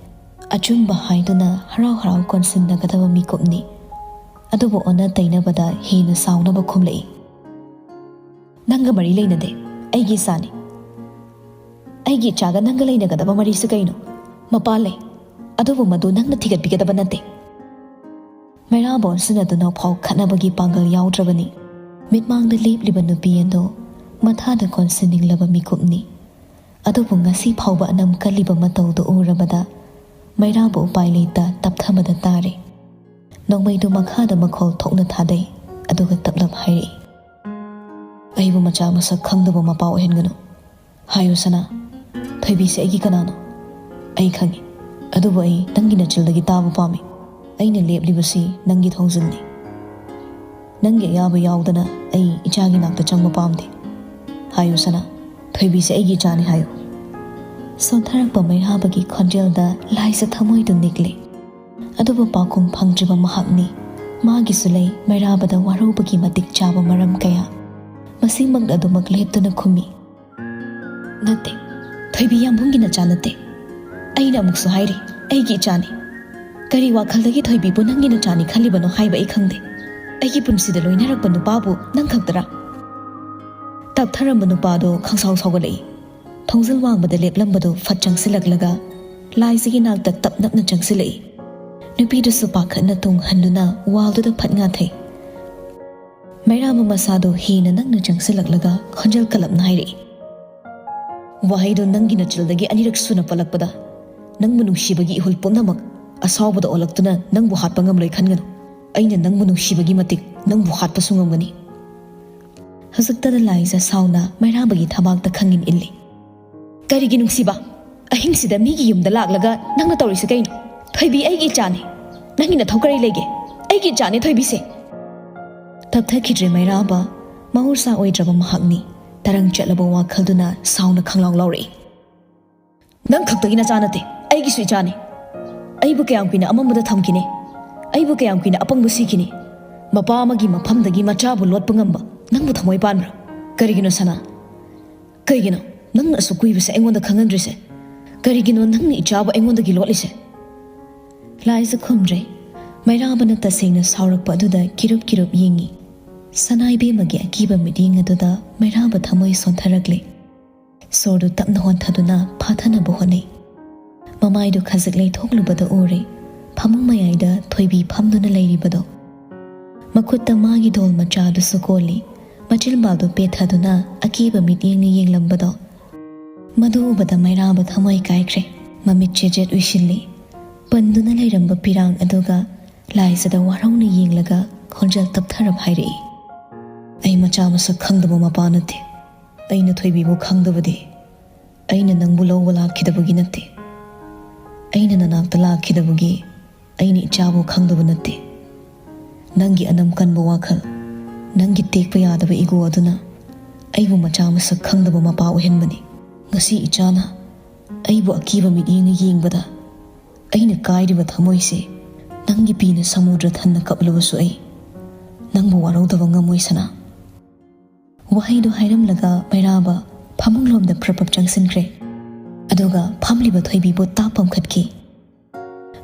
ꯑꯆꯨꯝꯕ ꯍꯥꯏꯗꯨꯅ ꯍꯔꯥꯎ ꯍꯔꯥꯎ ꯀꯣꯟꯁꯤꯟꯅꯒꯗꯕ ꯃꯤꯀꯨꯞꯅꯤ꯫ ꯑꯗꯨꯕꯨ ꯑꯣꯟꯅ ꯇꯩꯅꯕꯗ ꯍꯦꯟꯅ ꯁꯥꯎꯅꯕ ꯈꯨꯝꯂꯛꯏ, "ꯅꯪꯒ ꯃꯔꯤ ꯂꯩꯅꯗꯦ, ꯑꯩꯒꯤ ꯏꯆꯥꯅꯤ꯫ ꯑꯩꯒꯤ ꯏꯆꯥꯒ ꯅꯪꯒ ꯂꯩꯅꯒꯗꯕ ꯃꯔꯤꯁꯤ ꯀꯩꯅꯣ? ꯃꯄꯥ ꯂꯩ, ꯑꯗꯨꯕꯨ ꯃꯗꯨ ꯅꯪꯅ ꯊꯤꯒꯠꯄꯤꯒꯗꯕ ꯅꯠꯇꯦ꯫" ꯃꯩꯔꯥꯕ ꯑꯣꯟꯁꯤꯟꯅꯗꯨꯅ ꯐꯥꯎ ꯈꯠꯅꯕꯒꯤ ꯄꯥꯡꯒꯜ ꯌꯥꯎꯗ꯭ꯔꯕꯅꯤ꯫ ꯃꯤꯠꯃꯥꯡꯗ ꯂꯦꯞꯂꯤꯕ ꯅꯨꯄꯤ ꯑꯗꯨ ꯃꯊꯥꯗ ꯀꯣꯟꯁꯤꯟꯅꯤꯡꯂꯕ ꯃꯤꯀꯨꯞꯅꯤ꯫ ꯑꯗꯨꯕꯨ ꯉꯁꯤ ꯐꯥꯎꯕ ꯑꯅꯝ ꯀꯜꯂꯤꯕ ꯃꯇꯧꯗꯨ ꯎꯔꯕꯗ ꯃꯩꯔꯥꯕ ꯎꯄꯥꯏ ꯂꯩꯇ ꯇꯞꯊꯕꯗ ꯇꯥꯔꯦ꯫ ꯅꯣꯡꯃꯩꯗꯨ ꯃꯈꯥꯗ ꯃꯈꯣꯜ ꯊꯣꯛꯅ ꯊꯥꯗꯩ, ꯑꯗꯨꯒ ꯇꯞꯂꯞ ꯍꯥꯏꯔꯛꯏ, "ꯑꯩꯕꯨ ꯃꯆꯥ ꯃꯁꯛ ꯈꯪꯗꯕ ꯃꯄꯥ ꯑꯣꯏꯍꯟꯒꯅꯨ꯫ ꯍꯥꯏꯌꯨ ꯁꯅꯥ, ꯊꯣꯏꯕꯤꯁꯦ ꯑꯩꯒꯤ ꯀꯅꯥꯅꯣ? ꯑꯩ ꯈꯪꯏ, ꯑꯗꯨꯕꯨ ꯑꯩ ꯅꯪꯒꯤ ꯅꯆꯤꯜꯗꯒꯤ ꯇꯥꯕ ꯄꯥꯝꯃꯤ꯫ ꯑꯩꯅ ꯂꯦꯞꯂꯤꯕꯁꯤ ꯅꯪꯒꯤ ꯊꯣꯡꯖꯤꯜꯅꯤ꯫ ꯅꯪꯒꯤ ꯑꯌꯥꯕ ꯌꯥꯎꯗꯅ ꯑꯩ ꯏꯆꯥꯒꯤ ꯅꯥꯛꯇ ꯆꯪꯕ ꯄꯥꯝꯗꯦ꯫ ꯍꯥꯏꯌꯨ ꯁꯅꯥ, ꯊꯣꯏꯕꯤꯁꯦ ꯑꯩꯒꯤ ꯏꯆꯥꯅꯤ ꯍꯥꯏꯌꯨ꯫" ꯁꯣꯟꯊꯔꯛꯄ ꯃꯩꯔꯥꯕꯒꯤ ꯈꯣꯟꯖꯦꯜꯗ ꯂꯥꯏꯖ ꯊꯃꯣꯏꯗꯨ ꯅꯤꯛꯂꯤ꯫ ꯑꯗꯨꯕꯨ ꯄꯥꯎꯈꯨꯝ ꯐꯪꯗ꯭ꯔꯤꯕ ꯃꯍꯥꯛꯅꯤ꯫ ꯃꯥꯒꯤꯁꯨ ꯂꯩ ꯃꯩꯔꯥꯕꯗ ꯋꯥꯔꯧꯕꯒꯤ ꯃꯇꯤꯛ ꯆꯥꯕ ꯃꯔꯝ ꯀꯌꯥ꯫ ꯃꯁꯤꯃꯛ ꯑꯗꯨꯃꯛ ꯂꯦꯞꯇꯨꯅ ꯈꯨꯝꯃꯤ, "ꯅꯠꯇꯦ, ꯊꯣꯏꯕꯤ ꯌꯥꯝꯕꯨꯡꯒꯤ ꯅꯆꯥ ꯅꯠꯇꯦ꯫ ꯑꯩꯅ ꯑꯃꯨꯛꯁꯨ ꯍꯥꯏꯔꯤ, ꯑꯩꯒꯤ ꯏꯆꯥꯅꯤ꯫ ꯀꯔꯤ ꯋꯥꯈꯜꯗꯒꯤ ꯊꯣꯏꯕꯤꯕꯨ ꯅꯪꯒꯤ ꯅꯆꯥꯅꯤ ꯈꯜꯂꯤꯕꯅꯣ ꯍꯥꯏꯕ ꯑꯩ ꯈꯪꯗꯦ꯫ ꯑꯩꯒꯤ ꯄꯨꯟꯁꯤꯗ ꯂꯣꯏꯅꯔꯛꯄ ꯅꯨꯄꯥꯕꯨ ꯅꯪ ꯈꯛꯇꯔꯥ?" ꯇꯞꯊꯔꯝꯕ ꯅꯨꯄꯥꯗꯣ ꯈꯪꯁꯥꯎ ꯁꯥꯎꯒꯠꯂꯛꯏ꯫ ꯊꯣꯡꯖꯤꯜ ꯋꯥꯡꯃꯗ ꯂꯦꯞꯂꯝꯕꯗꯨ ꯐꯠ ꯆꯪꯁꯤꯜꯂꯛꯂꯒ ꯂꯥꯏꯖꯒꯤ ꯅꯥꯛꯇ ꯇꯞ ꯅꯞꯅ ꯆꯪꯁꯤꯜꯂꯛꯏ꯫ ꯅꯨꯄꯤꯗꯨꯁꯨ ꯄꯥꯈꯠꯅ ꯇꯨꯡ ꯍꯟꯗꯨꯅ ꯋꯥꯜꯗꯨꯗ ꯐꯠ ꯉꯥꯊꯩ꯫ ꯃꯩꯔꯥꯕ ꯃꯁꯥꯗꯨ ꯍꯦꯟꯅ ꯅꯛꯅ ꯆꯪꯁꯤꯜꯂꯛꯂꯒ ꯈꯣꯟꯖꯦꯜ ꯀꯜꯂꯞꯅ ꯍꯥꯏꯔꯛꯏ, ꯋꯥꯍꯩꯗꯨ ꯅꯪꯒꯤ ꯅꯆꯤꯜꯗꯒꯤ ꯑꯅꯤꯔꯛ ꯁꯨꯅ ꯄꯜꯂꯛꯄꯗ, ꯅꯪꯕꯨ ꯅꯨꯡꯁꯤꯕꯒꯤ ꯏꯍꯨꯜ ꯄꯨꯝꯅꯃꯛ ꯑꯁꯥꯎꯕꯗ ꯑꯣꯜꯂꯛꯇꯨꯅ ꯅꯪꯕꯨ ꯍꯥꯠꯄ ꯉꯝꯂꯣꯏ ꯈꯟꯒꯅꯨ꯫ ꯑꯩꯅ ꯅꯪꯕꯨ ꯅꯨꯡꯁꯤꯕꯒꯤ ꯃꯇꯤꯛ ꯅꯪꯕꯨ ꯍꯥꯠꯄꯁꯨ ꯉꯝꯒꯅꯤ꯫ ꯍꯧꯖꯤꯛꯇꯗ ꯂꯥꯏꯖ ꯁꯥꯎꯅ ꯃꯩꯔꯥꯕꯒꯤ ꯊꯕꯥꯛꯇ ꯈꯪꯏꯟ ꯏꯜꯂꯤ꯫ ꯀꯔꯤꯒꯤ ꯅꯨꯡꯁꯤꯕ? ꯑꯍꯤꯡꯁꯤꯗ ꯃꯤꯒꯤ ꯌꯨꯝꯗ ꯂꯥꯛꯂꯒ ꯅꯪꯅ ꯇꯧꯔꯤꯁꯦ ꯀꯩꯅꯣ? ꯊꯣꯏꯕꯤ ꯑꯩꯒꯤ ꯏꯆꯥꯅꯤ꯫ ꯅꯪꯒꯤ ꯅꯊꯧ ꯀꯔꯤ ꯂꯩꯒꯦ? ꯑꯩꯒꯤ ꯏꯆꯥꯅꯤ ꯊꯣꯏꯕꯤꯁꯦ꯫ ꯇꯞꯊꯈꯤꯗ꯭ꯔꯦ ꯃꯩꯔꯥꯕ꯫ ꯃꯍꯧꯁꯥ ꯑꯣꯏꯗ꯭ꯔꯕ ꯃꯍꯥꯛꯅꯤ꯫ ꯇꯔꯪ ꯆꯠꯂꯕ ꯋꯥꯈꯜꯗꯨꯅ ꯁꯥꯎꯅ ꯈꯪꯂꯥꯎ ꯂꯥꯎꯔꯛꯏ꯫ ꯅꯪ ꯈꯛꯇꯒꯤ ꯅꯆꯥ ꯅꯠꯇꯦ, ꯑꯩꯒꯤꯁꯨ ꯏꯆꯥꯅꯤ꯫ ꯑꯩꯕꯨ ꯀꯌꯥꯝ ꯀꯨꯏꯅ ꯑꯃꯝꯕꯗ ꯊꯝꯈꯤꯅꯤ? ꯑꯩꯕꯨ ꯀꯌꯥꯝ ꯀꯨꯏꯅ ꯑꯄꯪꯕ ꯁꯤꯈꯤꯅꯤ? ꯃꯄꯥ ꯑꯃꯒꯤ ꯃꯐꯝꯗꯒꯤ ꯃꯆꯥꯕꯨ ꯂꯣꯠꯄ ꯉꯝꯕ ꯅꯪꯕꯨ ꯊꯃꯣꯏ ꯄꯥꯟꯕ꯭ꯔꯥ? ꯀꯔꯤꯒꯤꯅꯣ ꯁꯅꯥ? ꯀꯩꯒꯤꯅꯣ ꯅꯪꯅ ꯑꯁꯨꯛ ꯀꯨꯏꯕꯁꯦ ꯑꯩꯉꯣꯟꯗ ꯈꯪꯍꯟꯗ꯭ꯔꯤꯁꯦ? ꯀꯔꯤꯒꯤꯅꯣ ꯅꯪꯅ ꯏꯆꯥꯕꯨ ꯑꯩꯉꯣꯟꯗꯒꯤ ꯂꯣꯠꯂꯤꯁꯦ? ꯂꯥꯏꯖ ꯈꯨꯝꯗ꯭ꯔꯦ꯫ ꯃꯩꯔꯥꯕꯅ ꯇꯁꯦꯡꯅ ꯁꯥꯎꯔꯛꯄ ꯑꯗꯨꯗ ꯀꯤꯔꯨꯞ ꯀꯤꯔꯨꯞ ꯌꯦꯡꯉꯤ꯫ ꯁꯅꯥ ꯏꯕꯦꯝꯃꯒꯤ ꯑꯀꯤꯕ ꯃꯤꯠꯌꯦꯡ ꯑꯗꯨꯗ ꯃꯩꯔꯥꯕ ꯊꯃꯣꯏ ꯁꯣꯟꯊꯔꯛꯂꯦ꯫ ꯁꯣꯔꯗꯨ ꯇꯞꯅ ꯍꯣꯟꯊꯗꯨꯅ ꯐꯥꯊꯅꯕ ꯍꯣꯠꯅꯩ꯫ ꯃꯃꯥꯏꯗꯨ ꯈꯖꯤꯛ ꯂꯩꯊꯣꯛꯂꯨꯕꯗ ꯎꯔꯦ ꯐꯃꯨꯡ ꯃꯌꯥꯏꯗ ꯊꯣꯏꯕꯤ ꯐꯝꯗꯨꯅ ꯂꯩꯔꯤꯕꯗꯣ꯫ ꯃꯈꯨꯠꯇ ꯃꯥꯒꯤ ꯗꯣꯜ ꯃꯆꯥꯗꯨꯁꯨ ꯀꯣꯜꯂꯤ꯫ ꯃꯆꯤꯟꯕꯥꯜꯗꯨ ꯄꯦꯠꯊꯗꯨꯅ ꯑꯀꯤꯕ ꯃꯤꯠꯌꯦꯡꯅ ꯌꯦꯡꯂꯝꯕꯗꯣ꯫ ꯃꯗꯨ ꯎꯕꯗ ꯃꯩꯔꯥꯕ ꯊꯃꯣꯏ ꯀꯥꯏꯈ꯭ꯔꯦ꯫ ꯃꯃꯤꯠ ꯆꯦꯖꯦꯠ ꯎꯏꯁꯤꯜꯂꯤ꯫ ꯄꯟꯗꯨꯅ ꯂꯩꯔꯝꯕ ꯄꯤꯔꯥꯡ ꯑꯗꯨꯒ ꯂꯥꯏꯖꯗ ꯋꯥꯔꯧꯅ ꯌꯦꯡꯂꯒ ꯈꯣꯟꯖꯦꯜ ꯇꯞꯊꯔꯞ ꯍꯥꯏꯔꯛꯏ꯫ ꯑꯩ ꯃꯆꯥ ꯃꯁꯛ ꯈꯪꯗꯕ ꯃꯄꯥ ꯅꯠꯇꯦ꯫ ꯑꯩꯅ ꯊꯣꯏꯕꯤꯕꯨ ꯈꯪꯗꯕꯗꯤ, ꯑꯩꯅ ꯅꯪꯕꯨ ꯂꯧꯕ ꯂꯥꯛꯈꯤꯗꯕꯒꯤ ꯅꯠꯇꯦ꯫ ꯑꯩꯅ ꯅꯅꯥꯛꯇ ꯂꯥꯛꯈꯤꯗꯕꯒꯤ ꯑꯩꯅ ꯏꯆꯥꯕꯨ ꯈꯪꯗꯕ ꯅꯠꯇꯦ꯫ ꯅꯪꯒꯤ ꯑꯅꯝ ꯀꯟꯕ ꯋꯥꯈꯜ, ꯅꯪꯒꯤ ꯇꯦꯛꯄ ꯌꯥꯗꯕ ꯏꯒꯣ ꯑꯗꯨꯅ ꯑꯩꯕꯨ ꯃꯆꯥ ꯃꯁꯛ ꯈꯪꯗꯕ ꯃꯄꯥ ꯑꯣꯏꯍꯟꯕꯅꯤ꯫ ꯉꯁꯤ ꯏꯆꯥꯅ ꯑꯩꯕꯨ ꯑꯀꯤꯕ ꯃꯤꯠꯌꯦꯡꯅ ꯌꯦꯡꯕꯗ ꯑꯩꯅ ꯀꯥꯏꯔꯤꯕ ꯊꯃꯣꯏꯁꯦ ꯅꯪꯒꯤ ꯄꯤꯅ ꯁꯃꯨꯗ꯭ꯔ ꯊꯟꯅ ꯀꯞꯂꯕꯁꯨ ꯑꯩ ꯅꯪꯕꯨ ꯋꯥꯔꯧꯗꯕ ꯉꯝꯃꯣꯏ ꯁꯅꯥ꯫ ꯋꯥꯍꯩꯗꯨ ꯍꯥꯏꯔꯝꯂꯒ ꯃꯩꯔꯥꯕ ꯐꯃꯨꯡꯂꯣꯝꯗ ꯄ꯭ꯔꯞ ꯄ꯭ꯔꯞ ꯆꯪꯁꯤꯟꯈ꯭ꯔꯦ꯫ ꯑꯗꯨꯒ ꯐꯝꯂꯤꯕ ꯊꯣꯏꯕꯤꯕꯨ ꯇꯥꯞ ꯄꯝꯈꯠꯈꯤ꯫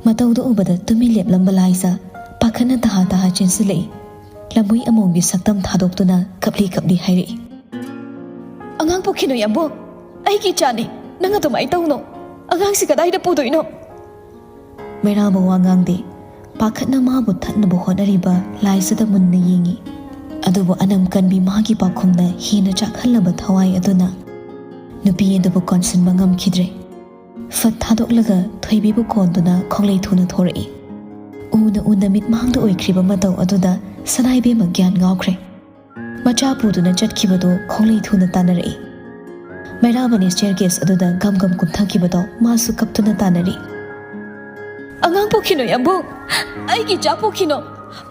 ꯃꯇꯧꯗꯨ ꯎꯕꯗ ꯇꯨꯃꯤꯟ ꯂꯦꯞꯂꯝꯕ ꯂꯥꯏꯖ ꯄꯥꯈꯠꯅ ꯇꯍꯥ ꯇꯍꯥ ꯆꯦꯟꯁꯤꯜꯂꯛꯏ꯫ ꯂꯝꯕꯨꯏ ꯑꯃꯣꯝꯒꯤ ꯁꯛꯇꯝ ꯊꯥꯗꯣꯛꯇꯨꯅ ꯀꯞꯂꯤ ꯀꯞꯂꯤ ꯍꯥꯏꯔꯛꯏ꯫ ꯑꯉꯥꯡ ꯄꯣꯛꯈꯤꯅꯨ ꯌꯥꯝꯕꯨ, ꯑꯩꯒꯤ ꯏꯆꯥꯅꯤ, ꯅꯪ ꯑꯗꯨꯃꯥꯏꯅ ꯇꯧꯅꯨ꯫ ꯑꯉꯥꯡꯁꯤ ꯀꯗꯥꯏꯗ ꯄꯨꯗꯣꯏꯅꯣ? ꯃꯩꯔꯥꯕ ꯋꯥ ꯉꯥꯡꯗꯦ꯫ ꯄꯥꯈꯠꯅ ꯃꯥꯕꯨ ꯊꯠꯅꯕ ꯍꯣꯠꯅꯔꯤꯕ ꯂꯥꯏꯖꯗ ꯃꯨꯟꯅ ꯌꯦꯡꯉꯤ꯫ ꯑꯗꯨꯕꯨ ꯑꯅꯝ ꯀꯟꯕꯤ ꯃꯥꯒꯤ ꯄꯥꯎꯈꯨꯝꯅ ꯍꯦꯟꯅ ꯆꯥꯛꯍꯜꯂꯕ ꯊꯋꯥꯏ ꯑꯗꯨꯅ ꯅꯨꯄꯤ ꯑꯗꯨꯕꯨ ꯀꯣꯟꯁꯤꯟꯕ ꯉꯝꯈꯤꯗ꯭ꯔꯦ꯫ ꯐꯠ ꯊꯥꯗꯣꯛꯂꯒ ꯊꯣꯏꯕꯤꯕꯨ ꯀꯣꯟꯗꯨꯅ ꯈꯣꯡꯂꯩ ꯊꯨꯅ ꯊꯣꯔꯛꯏ꯫ ꯎꯅ ꯎꯅ ꯃꯤꯠꯃꯥꯡꯗ ꯑꯣꯏꯈ꯭ꯔꯤꯕ ꯃꯇꯧ ꯑꯗꯨꯗ ꯁꯅꯥꯏꯕꯦꯝꯃ ꯒ꯭ꯌꯥꯟ ꯉꯥꯎꯈ꯭ꯔꯦ꯫ ꯃꯆꯥ ꯄꯨꯗꯨꯅ ꯆꯠꯈꯤꯕꯗꯨ ꯈꯣꯡꯂꯩ ꯊꯨꯅ ꯇꯥꯟꯅꯔꯛꯏ꯫ ꯃꯩꯔꯥꯕꯅ staircase ꯑꯗꯨꯗ ꯒꯝ ꯒꯝ ꯀꯨꯝꯊꯈꯤꯕꯗꯣ ꯃꯥꯁꯨ ꯀꯞꯇꯨꯅ ꯇꯥꯟꯅꯔꯤ꯫ "ꯑꯉꯥꯡ ꯄꯣꯛꯈꯤꯅꯣ ꯌꯥꯝꯕꯨꯡ, ꯑꯩꯒꯤ ꯏꯆꯥ ꯄꯣꯛꯈꯤꯅꯣ꯫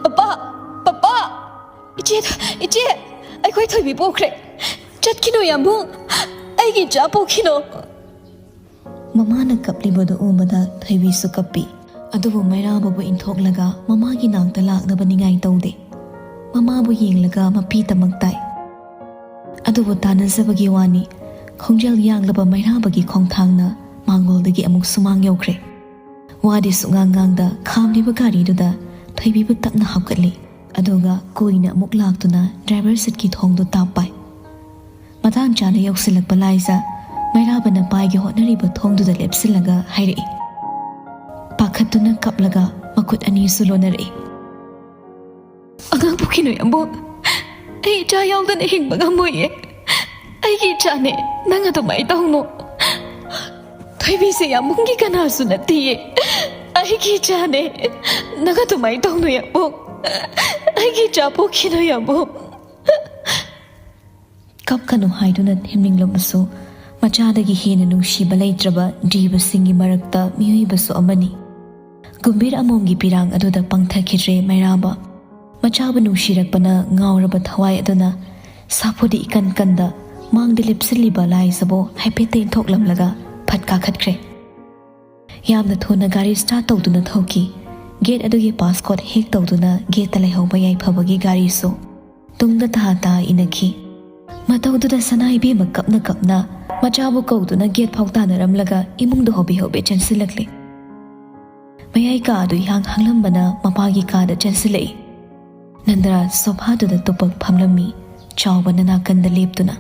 ꯄꯄꯥ, ꯄꯄꯥ, ꯏꯆꯦ, ꯏꯆꯦ, ꯑꯩꯈꯣꯏ ꯊꯣꯏꯕꯤ ꯄꯣꯛꯈ꯭ꯔꯦ꯫ ꯆꯠꯈꯤꯅꯣ ꯌꯥꯝꯕꯨꯡ, ꯑꯩꯒꯤ ꯏꯆꯥ ꯄꯣꯛꯈꯤꯅꯣ"꯫ ꯃꯃꯥꯅ ꯀꯞꯂꯤꯕꯗꯨ ꯎꯕꯗ ꯊꯣꯏꯕꯤꯁꯨ ꯀꯞꯄꯤ꯫ ꯑꯗꯨꯕꯨ ꯃꯩꯔꯥꯕꯕꯨ ꯏꯟꯊꯣꯛꯂꯒ ꯃꯃꯥꯒꯤ ꯅꯥꯛꯇ ꯂꯥꯛꯅꯕ ꯅꯤꯡꯉꯥꯏ ꯇꯧꯗꯦ꯫ ꯃꯃꯥꯕꯨ ꯌꯦꯡꯂꯒ ꯃꯄꯤ ꯇꯃꯛ ꯇꯥꯏ꯫ ꯑꯗꯨꯕꯨ ꯇꯥꯟꯅꯖꯕꯒꯤ ꯋꯥꯅꯤ, ꯈꯣꯡꯖꯦꯜ ꯌꯥꯡꯂꯕ ꯃꯩꯔꯥꯕꯒꯤ ꯈꯣꯡꯊꯥꯡꯅ ꯃꯥꯡꯒꯣꯜꯗꯒꯤ ꯑꯃꯨꯛ ꯁꯨꯃꯥꯡ ꯌꯧꯈ꯭ꯔꯦ꯫ ꯋꯥꯗꯤ ꯁꯨꯛꯉꯥꯡ ꯉꯥꯡꯗ ꯈꯥꯝꯂꯤꯕ ꯒꯥꯔꯤꯗꯨꯗ ꯊꯣꯏꯕꯤꯕꯨ ꯇꯞꯅ ꯍꯥꯞꯀꯠꯂꯤ꯫ ꯑꯗꯨꯒ ꯀꯨꯏꯅ ꯑꯃꯨꯛ ꯂꯥꯛꯇꯨꯅ driver seatꯀꯤ ꯊꯣꯡꯗꯨ ꯇꯥꯞ ꯄꯥꯏ꯫ ꯃꯇꯥꯡ ꯆꯥꯅ ꯌꯧꯁꯤꯜꯂꯛꯄ ꯂꯥꯏꯖ ꯃꯩꯔꯥꯕꯅ ꯄꯥꯏꯒꯦ ꯍꯣꯠꯅꯔꯤꯕ ꯊꯣꯡꯗꯨꯗ ꯂꯦꯞꯁꯤꯜꯂꯒ ꯍꯥꯏꯔꯛꯏ꯫ ꯄꯥꯈꯠꯇꯨꯅ ꯀꯞꯂꯒ ꯃꯈꯨꯠ ꯑꯅꯤꯁꯨ ꯂꯣꯟꯅꯔꯛꯏ꯫ "ꯑꯉꯥꯡ ꯄꯣꯛꯈꯤꯅꯨ ꯌꯥꯝꯕꯨꯡ, ꯑꯩ ꯏꯆꯥ ꯌꯥꯎꯗꯅ ꯍꯤꯡꯕ ꯉꯝꯃꯣꯏꯌꯦ꯫ ꯑꯩꯒꯤ ꯏꯆꯥꯅꯦ, ꯅꯪ ꯑꯗꯨꯃꯥꯏꯅ ꯇꯧꯅꯨ꯫ ꯊꯣꯏꯕꯤꯁꯦ ꯌꯥꯝꯕꯨꯡꯒꯤ ꯀꯅꯥꯁꯨ ꯅꯠꯇꯤꯌꯦ꯫ ꯑꯩꯒꯤ ꯏꯆꯥꯅꯦ, ꯅꯪ ꯑꯗꯨꯃꯥꯏꯅ ꯇꯧꯅꯨ ꯌꯥꯝꯕꯨꯡ꯫ ꯑꯩꯒꯤ ꯏꯆꯥ ꯄꯣꯛꯈꯤꯅꯨ ꯌꯥꯝꯕꯨꯡ"꯫ ꯀꯞꯀꯅꯨ ꯍꯥꯏꯗꯨꯅ ꯊꯦꯝꯅꯤꯡꯂꯕꯁꯨ ꯃꯆꯥꯗꯒꯤ ꯍꯦꯟꯅ ꯅꯨꯡꯁꯤꯕ ꯂꯩꯇ꯭ꯔꯕ ꯖꯤꯕꯁꯤꯡꯒꯤ ꯃꯔꯛꯇ ꯃꯤꯑꯣꯏꯕꯁꯨ ꯑꯃꯅꯤ꯫ ꯒꯨꯝꯕꯤꯔ ꯑꯃꯣꯝꯒꯤ ꯄꯤꯔꯥꯡ ꯑꯗꯨꯗ ꯄꯪꯊꯈꯤꯗ꯭ꯔꯦ ꯃꯩꯔꯥꯕ꯫ ꯃꯆꯥꯕꯨ ꯅꯨꯡꯁꯤꯔꯛꯄꯅ ꯉꯥꯎꯔꯕ ꯊꯋꯥꯏ ꯑꯗꯨꯅ ꯁꯥꯐꯨꯗꯤ ꯏꯀꯟ ꯀꯟꯗ ꯃꯥꯡꯗ ꯂꯦꯞꯁꯤꯜꯂꯤꯕ ꯂꯥꯏꯖꯕꯨ ꯍꯥꯏꯐꯦꯠꯇ ꯏꯟꯊꯣꯛꯂꯝꯂꯒ ꯐꯠ ꯀꯥꯈꯠꯈ꯭ꯔꯦ꯫ ꯌꯥꯝꯅ ꯊꯨꯅ ꯒꯥꯔꯤ start ꯇꯧꯗꯨꯅ ꯊꯧꯈꯤ꯫ Gate ꯑꯗꯨꯒꯤ passcode hack ꯇꯧꯗꯨꯅ gateꯇ ꯂꯩꯍꯧꯕ ꯌꯥꯏꯐꯕꯒꯤ ꯒꯥꯔꯤꯁꯨ ꯇꯨꯡꯗ ꯇꯥ ꯇꯥ ꯏꯅꯈꯤ꯫ ꯃꯇꯧꯗꯨꯗ ꯁꯅꯥ ꯏꯕꯦꯝꯃ ꯀꯞꯅ ꯀꯞꯅ ꯃꯆꯥꯕꯨ ꯀꯧꯗꯨꯅ gate ꯐꯥꯎ ꯇꯥꯟꯅꯔꯝꯂꯒ ꯏꯃꯨꯡꯗ ꯍꯣꯕꯦ ꯍꯣꯕꯦ ꯆꯦꯟꯁꯤꯜꯂꯛꯂꯦ꯫ ꯃꯌꯥꯏ ꯀꯥ ꯑꯗꯨ ꯏꯍꯥꯡ ꯍꯥꯡꯂꯝꯕꯅ ꯃꯄꯥꯒꯤ ꯀꯥꯗ ꯆꯦꯟꯁꯤꯜꯂꯛꯏ꯫ ꯅꯟꯗꯔꯥꯖ ꯁꯣꯐꯥꯗꯨꯗ ꯇꯨꯄꯛ ꯐꯝꯂꯝꯃꯤ, ꯆꯥꯎꯕꯅ ꯅꯥꯀꯟꯗ ꯂꯦꯞꯇꯨꯅ꯫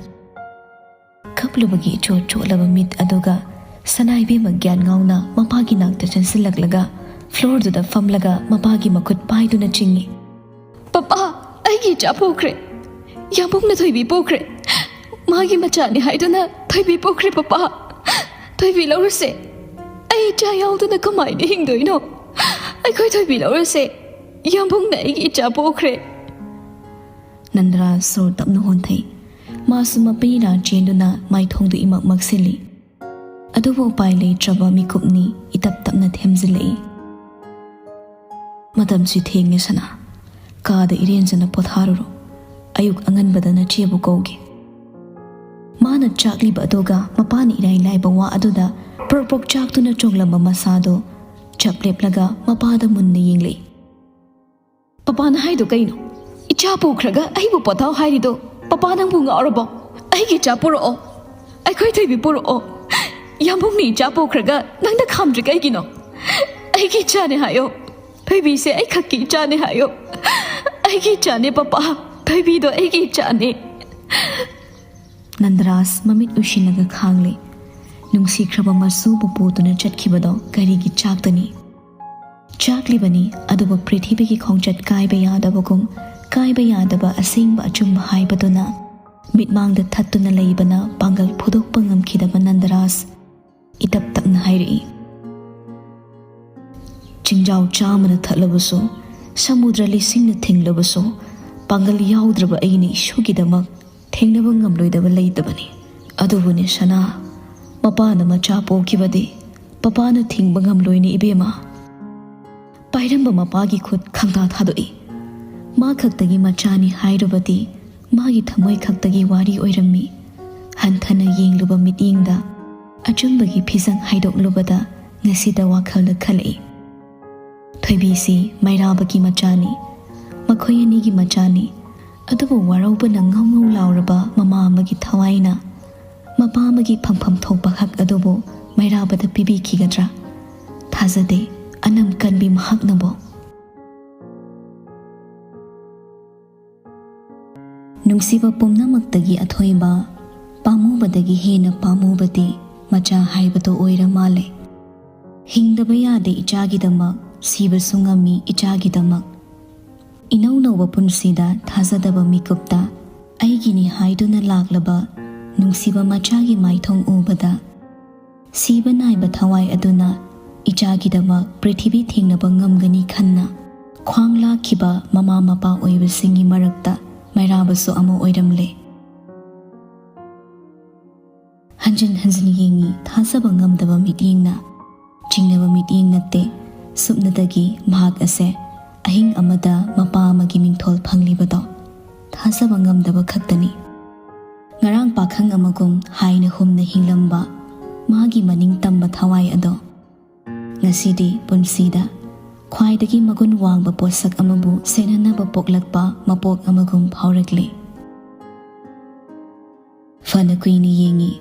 ꯀꯞꯂꯨꯕꯒꯤ ꯏꯆꯣꯠ ꯆꯣꯠꯂꯕ ꯃꯤꯠ ꯑꯗꯨꯒ ꯁꯅꯥ ꯏꯕꯦꯝꯃ ꯒ꯭ꯌꯥꯟ ꯉꯥꯎꯅ ꯃꯄꯥꯒꯤ ꯅꯥꯛꯇ ꯆꯦꯟꯁꯤꯜꯂꯛꯂꯒ floorꯗꯨꯗ ꯐꯝꯂꯒ ꯃꯄꯥꯒꯤ ꯃꯈꯨꯠ ꯄꯥꯏꯗꯨꯅ ꯆꯤꯡꯏ꯫ "ꯄꯄꯥ, ꯑꯩꯒꯤ ꯏꯆꯥ ꯄꯣꯛꯈ꯭ꯔꯦ꯫ ꯌꯥꯝꯕꯨꯡꯅ ꯊꯣꯏꯕꯤ ꯄꯣꯛꯈ꯭ꯔꯦ꯫ ꯃꯥꯒꯤ ꯃꯆꯥꯅꯤ ꯍꯥꯏꯗꯨꯅ ꯊꯣꯏꯕꯤ ꯄꯣꯛꯈ꯭ꯔꯦ, ꯄꯄꯥ꯫ ꯊꯣꯏꯕꯤ ꯂꯧꯔꯨꯁꯦ꯫ ꯑꯩ ꯏꯆꯥ ꯌꯥꯎꯗꯅ ꯀꯃꯥꯏꯅ ꯍꯤꯡꯗꯣꯏꯅꯣ? ꯑꯩꯈꯣꯏ ꯊꯣꯏꯕꯤ ꯂꯧꯔꯨꯁꯦ꯫ ꯌꯥꯝꯕꯨꯡꯅ ꯑꯩꯒꯤ ꯏꯆꯥ ꯄꯣꯛꯈ꯭ꯔꯦ꯫ ꯅꯟꯗꯔꯥꯖ ꯁꯣꯔ ꯇꯞꯅ ꯍꯣꯟꯊꯩ꯫ ꯃꯥꯁꯨ ꯃꯄꯤꯔꯥ ꯆꯦꯟꯗꯨꯅ ꯃꯥꯏꯊꯣꯡꯗꯨ ꯏꯃꯛ ꯃꯛꯁꯤꯜꯂꯤ꯫ ꯑꯗꯨꯕꯨ ꯎꯄꯥꯏ ꯂꯩꯇ꯭ꯔꯕ ꯃꯤꯀꯨꯞꯅꯤ ꯏꯇꯞ ꯇꯞꯅ ꯊꯦꯝꯖꯤꯜꯂꯛꯏ꯫ "ꯃꯇꯝꯁꯤ ꯊꯦꯡꯉꯦ ꯁꯅꯥ꯫ ꯀꯥꯗ ꯏꯔꯦꯟꯖꯅ ꯄꯣꯊꯥꯔꯨꯔꯣ꯫ ꯑꯌꯨꯛ ꯑꯉꯟꯕꯗ ꯅꯆꯦꯕꯨ ꯀꯧꯒꯦ꯫" ꯃꯥꯅ ꯆꯥꯛꯂꯤꯕ ꯑꯗꯨꯒ ꯃꯄꯥꯅ ꯏꯔꯥꯏ ꯂꯥꯏꯕ ꯋꯥ ꯑꯗꯨꯗ ꯄ꯭ꯔꯣꯛ ꯄ꯭ꯔꯣꯛ ꯆꯥꯛꯇꯨꯅ ꯆꯣꯡꯂꯝꯕ ꯃꯁꯥꯗꯣ ꯆꯞ ꯂꯦꯞꯂꯒ ꯃꯄꯥꯗ ꯃꯨꯟꯅ ꯌꯦꯡꯂꯛꯏ꯫ "ꯄꯄꯥꯅ ꯍꯥꯏꯗꯣ ꯀꯩꯅꯣ? ꯏꯆꯥ ꯄꯨꯈ꯭ꯔꯒ ꯑꯩꯕꯨ ꯄꯣꯊꯥꯎ ꯍꯥꯏꯔꯤꯗꯣ? ꯄꯄꯥ, ꯅꯪꯕꯨ ꯉꯥꯎꯔꯕꯣ? ꯑꯩꯒꯤ ꯏꯆꯥ ꯄꯨꯔꯛꯑꯣ꯫ ꯑꯩꯈꯣꯏ ꯊꯣꯏꯕꯤ ꯄꯨꯔꯛꯑꯣ꯫ ꯌꯥꯝꯕꯨꯡꯅ ꯏꯆꯥ ꯄꯨꯈ꯭ꯔꯒ ꯅꯪꯅ ꯈꯥꯝꯗ꯭ꯔꯤ ꯀꯩꯒꯤꯅꯣ? ꯑꯩꯒꯤ ꯏꯆꯥꯅꯦ ꯍꯥꯏꯌꯣ꯫ ꯊꯣꯏꯕꯤꯁꯦ ꯑꯩ ꯈꯛꯀꯤ ꯏꯆꯥꯅꯦ ꯍꯥꯏꯌꯣ꯫ ꯑꯩꯒꯤ ꯏꯆꯥꯅꯦ ꯄꯄꯥ꯫ ꯊꯣꯏꯕꯤꯗꯣ ꯑꯩꯒꯤ ꯏꯆꯥꯅꯦ꯫" ꯅꯟꯗꯔꯥꯖ ꯃꯃꯤꯠ ꯎꯏꯁꯤꯜꯂꯒ ꯈꯥꯡꯂꯦ꯫ ꯅꯨꯡꯁꯤꯈ꯭ꯔꯕ ꯃꯆꯨꯕꯨ ꯄꯨꯗꯨꯅ ꯆꯠꯈꯤꯕꯗꯣ ꯀꯔꯤꯒꯤ ꯆꯥꯛꯇꯅꯤ? ꯆꯥꯛꯂꯤꯕꯅꯤ, ꯑꯗꯨꯕꯨ ꯄ꯭ꯔꯤꯊꯤꯕꯤꯒꯤ ꯈꯣꯡꯆꯠ ꯀꯥꯏꯕ ꯌꯥꯗꯕꯒꯨꯝ, ꯀꯥꯏꯕ ꯌꯥꯗꯕ ꯑꯁꯦꯡꯕ ꯑꯆꯨꯝꯕ ꯍꯥꯏꯕꯗꯨꯅ ꯃꯤꯠꯃꯥꯡꯗ ꯊꯠꯇꯨꯅ ꯂꯩꯕꯅ ꯄꯥꯡꯒꯜ ꯐꯨꯗꯣꯛꯄ ꯉꯝꯈꯤꯗꯕ ꯅꯟꯗꯔꯥꯖ ꯏꯇꯞ ꯇꯞꯅ ꯍꯥꯏꯔꯛꯏ, "ꯆꯤꯡꯖꯥꯎ ꯆꯥꯝꯃꯅ ꯊꯠꯂꯕꯁꯨ, ꯁꯃꯨꯗ꯭ꯔ ꯂꯤꯁꯤꯡꯅ ꯊꯤꯡꯂꯕꯁꯨ, ꯄꯥꯡꯒꯜ ꯌꯥꯎꯗ꯭ꯔꯕ ꯑꯩꯅ ꯏꯁꯨꯒꯤꯗꯃꯛ ꯊꯦꯡꯅꯕ ꯉꯝꯂꯣꯏꯗꯕ ꯂꯩꯇꯕꯅꯤ꯫ ꯑꯗꯨꯕꯨꯅꯦ ꯁꯅꯥ, ꯃꯄꯥꯅ ꯃꯆꯥ ꯄꯣꯛꯈꯤꯕꯗꯤ ꯄꯄꯥꯅ ꯊꯤꯡꯕ ꯉꯝꯂꯣꯏꯅꯦ ꯏꯕꯦꯝꯃ꯫" ꯄꯥꯏꯔꯝꯕ ꯃꯄꯥꯒꯤ ꯈꯨꯠ ꯈꯪꯊꯥ ꯊꯥꯗꯣꯛꯏ꯫ ꯃꯥ ꯈꯛꯇꯒꯤ ꯃꯆꯥꯅꯤ ꯍꯥꯏꯔꯨꯕꯗꯤ ꯃꯥꯒꯤ ꯊꯃꯣꯏ ꯈꯛꯇꯒꯤ ꯋꯥꯔꯤ ꯑꯣꯏꯔꯝꯃꯤ꯫ ꯍꯟꯊꯅ ꯌꯦꯡꯂꯨꯕ ꯃꯤꯠꯌꯦꯡꯗ ꯑꯆꯨꯝꯕꯒꯤ ꯐꯤꯖꯪ ꯍꯥꯏꯗꯣꯛꯂꯨꯕꯗ ꯉꯁꯤꯗ ꯋꯥꯈꯜꯗ ꯈꯜꯂꯛꯏ꯫ ꯊꯣꯏꯕꯤꯁꯤ ꯃꯩꯔꯥꯕꯒꯤ ꯃꯆꯥꯅꯤ꯫ ꯃꯈꯣꯏ ꯑꯅꯤꯒꯤ ꯃꯆꯥꯅꯤ꯫ ꯑꯗꯨꯕꯨ ꯋꯥꯔꯧꯕꯅ ꯉꯧ ꯉꯧ ꯂꯥꯎꯔꯕ ꯃꯃꯥ ꯑꯃꯒꯤ ꯊꯋꯥꯏꯅ ꯃꯄꯥ ꯑꯃꯒꯤ ꯐꯪꯐꯝ ꯊꯣꯛꯄ ꯍꯛ ꯑꯗꯨꯕꯨ ꯃꯩꯔꯥꯕꯗ ꯄꯤꯕꯤꯈꯤꯒꯗ꯭ꯔꯥ? ꯊꯥꯖꯗꯦ, ꯑꯅꯝ ꯀꯟꯕꯤ ꯃꯍꯥꯛꯅꯕꯨ꯫ ꯅꯨꯡꯁꯤꯕ ꯄꯨꯝꯅꯃꯛꯇꯒꯤ ꯑꯊꯣꯏꯕ, ꯄꯥꯝꯃꯨꯕꯗꯒꯤ ꯍꯦꯟꯅ ꯄꯥꯝꯃꯨꯕꯗꯤ ꯃꯆꯥ ꯍꯥꯏꯕꯗꯨ ꯑꯣꯏꯔ ꯃꯥꯜꯂꯦ꯫ ꯍꯤꯡꯗꯕ ꯌꯥꯗꯦ ꯏꯆꯥꯒꯤꯗꯃꯛ, ꯁꯤꯕꯁꯨ ꯉꯝꯃꯤ ꯏꯆꯥꯒꯤꯗꯃꯛ꯫ ꯏꯅꯧ ꯅꯧꯕ ꯄꯨꯟꯁꯤꯗ ꯊꯥꯖꯗꯕ ꯃꯤꯀꯨꯞꯇ ꯑꯩꯒꯤꯅꯤ ꯍꯥꯏꯗꯨꯅ ꯂꯥꯛꯂꯕ ꯅꯨꯡꯁꯤꯕ ꯃꯆꯥꯒꯤ ꯃꯥꯏꯊꯣꯡ ꯎꯕꯗ, ꯁꯤꯕ ꯅꯥꯏꯕ ꯊꯋꯥꯏ ꯑꯗꯨꯅ ꯏꯆꯥꯒꯤꯗꯃꯛ ꯄ꯭ꯔꯤꯊꯤꯕꯤ ꯊꯦꯡꯅꯕ ꯉꯝꯒꯅꯤ ꯈꯟꯅ ꯈ꯭ꯋꯥꯡ ꯂꯥꯛꯈꯤꯕ ꯃꯃꯥ ꯃꯄꯥ ꯑꯣꯏꯕꯁꯤꯡꯒꯤ ꯃꯔꯛꯇ ꯃꯩꯔꯥꯕꯁꯨ ꯑꯃ ꯑꯣꯏꯔꯝꯂꯦ꯫ ꯍꯟꯖꯤꯟ ꯍꯟꯖꯤꯟ ꯌꯦꯡꯉꯤ, ꯊꯥꯖꯕ ꯉꯝꯗꯕ ꯃꯤꯠꯌꯦꯡꯅ꯫ ꯆꯤꯡꯅꯕ ꯃꯤꯠꯌꯦꯡ ꯅꯠꯇꯦ꯫ ꯁꯨꯞꯅꯇꯒꯤ ꯃꯍꯥꯛ ꯑꯁꯦ ꯑꯍꯤꯡ ꯑꯃꯗ ꯃꯄꯥ ꯑꯃꯒꯤ ꯃꯤꯡꯊꯣꯜ ꯐꯪꯂꯤꯕꯗꯣ ꯊꯥꯖꯕ ꯉꯝꯗꯕ ꯈꯛꯇꯅꯤ꯫ ꯉꯔꯥꯡ ꯄꯥꯈꯪ ꯑꯃꯒꯨꯝ ꯍꯥꯏꯅ ꯍꯨꯝꯅ ꯍꯤꯡꯂꯝꯕ ꯃꯥꯒꯤ ꯃꯅꯤꯡ ꯇꯝꯕ ꯊꯋꯥꯏ ꯑꯗꯣ ꯉꯁꯤꯗꯤ ꯄꯨꯟꯁꯤꯗ ꯈ꯭ꯋꯥꯏꯗꯒꯤ ꯃꯒꯨꯟ ꯋꯥꯡꯕ ꯄꯣꯠꯁꯛ ꯑꯃꯕꯨ ꯁꯦꯟꯅꯅꯕ ꯄꯣꯛꯂꯛꯄ ꯃꯄꯣꯛ ꯑꯃꯒꯨꯝ ꯐꯥꯎꯔꯛꯂꯦ꯫ ꯐꯅ ꯀꯨꯏꯅ ꯌꯦꯡꯉꯤ,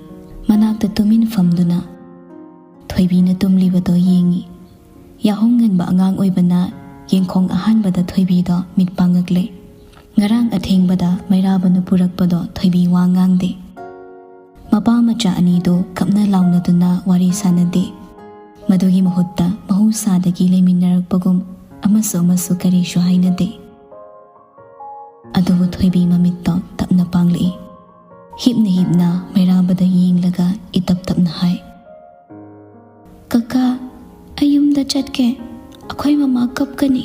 ꯃꯅꯥꯛꯇ ꯇꯨꯃꯤꯟ ꯐꯝꯗꯨꯅ ꯊꯣꯏꯕꯤꯅ ꯇꯨꯝꯂꯤꯕꯗꯣ ꯌꯦꯡꯉꯤ꯫ ꯌꯥꯍꯧ ꯉꯟꯕ ꯑꯉꯥꯡ ꯑꯣꯏꯕꯅ ꯌꯦꯡꯈꯣꯡ ꯑꯍꯥꯟꯕꯗ ꯊꯣꯏꯕꯤꯗꯣ ꯃꯤꯠ ꯄꯥꯡꯉꯛꯂꯦ꯫ ꯉꯔꯥꯡ ꯑꯊꯦꯡꯕꯗ ꯃꯩꯔꯥꯕꯅ ꯄꯨꯔꯛꯄꯗꯣ ꯊꯣꯏꯕꯤ ꯋꯥ ꯉꯥꯡꯗꯦ꯫ ꯃꯄꯥ ꯃꯆꯥ ꯑꯅꯤꯗꯨ ꯀꯞꯅ ꯂꯥꯎꯅꯗꯨꯅ ꯋꯥꯔꯤ ꯁꯥꯅꯗꯦ꯫ ꯃꯗꯨꯒꯤ ꯃꯍꯨꯠꯇ ꯃꯍꯧꯁꯥꯗꯒꯤ ꯂꯩꯃꯤꯟꯅꯔꯛꯄꯒꯨꯝ ꯑꯃꯁꯨ ꯑꯃꯁꯨ ꯀꯔꯤꯁꯨ ꯍꯥꯏꯅꯗꯦ꯫ ꯑꯗꯨꯕꯨ ꯊꯣꯏꯕꯤ ꯃꯃꯤꯠꯇꯣ ꯇꯞꯅ ꯄꯥꯡꯂꯛꯏ꯫ ꯍꯤꯞꯅ ꯍꯤꯞꯅ ꯃꯩꯔꯥꯕꯗ ꯌꯦꯡꯂꯒ ꯏꯇꯞ ꯇꯞꯅ ꯍꯥꯏ, "ꯀꯀꯥ, ꯑꯩ ꯌꯨꯝꯗ ꯆꯠꯀꯦ꯫ ꯑꯩꯈꯣꯏ ꯃꯃꯥ ꯀꯞꯀꯅꯤ꯫"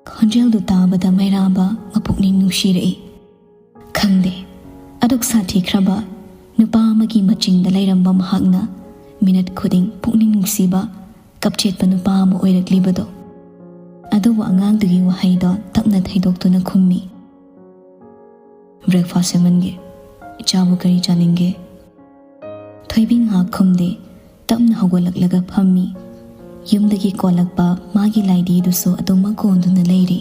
ꯈꯣꯟꯖꯦꯜꯗꯨ ꯇꯥꯕꯗ ꯃꯩꯔꯥꯕ ꯃꯄꯨꯛꯅꯤꯡ ꯅꯨꯡꯁꯤꯔꯛꯏ꯫ ꯈꯪꯗꯦ, ꯑꯗꯨꯛ ꯁꯥꯊꯤꯈ꯭ꯔꯕ ꯅꯨꯄꯥ ꯑꯃꯒꯤ ꯃꯆꯤꯡꯗ ꯂꯩꯔꯝꯕ ꯃꯍꯥꯛꯅ ꯃꯤꯅꯠ ꯈꯨꯗꯤꯡ ꯄꯨꯛꯅꯤꯡ ꯅꯨꯡꯁꯤꯕ, ꯀꯞꯆꯦꯠꯄ ꯅꯨꯄꯥ ꯑꯃ ꯑꯣꯏꯔꯛꯂꯤꯕꯗꯣ꯫ ꯑꯗꯨꯕꯨ ꯑꯉꯥꯡꯗꯨꯒꯤ ꯋꯥꯍꯩꯗꯣ ꯇꯞꯅ ꯊꯩꯗꯣꯛꯇꯨꯅ ꯈꯨꯝꯃꯤ, "Breakfast ꯁꯦꯝꯍꯟꯒꯦ꯫ ꯏꯆꯥꯕꯨ ꯀꯔꯤ ꯆꯥꯅꯤꯡꯒꯦ?" ꯊꯣꯏꯕꯤ ꯉꯥꯏꯍꯥꯛ ꯈꯨꯝꯗꯦ꯫ ꯇꯞꯅ ꯍꯧꯒꯠꯂꯛꯂꯒ ꯐꯝꯃꯤ꯫ ꯌꯨꯝꯗꯒꯤ ꯀꯣꯜꯂꯛꯄ ꯃꯥꯒꯤ ꯂꯥꯏꯗꯤꯗꯨꯁꯨ ꯑꯗꯨꯃꯛ ꯀꯣꯟꯗꯨꯅ ꯂꯩꯔꯤ꯫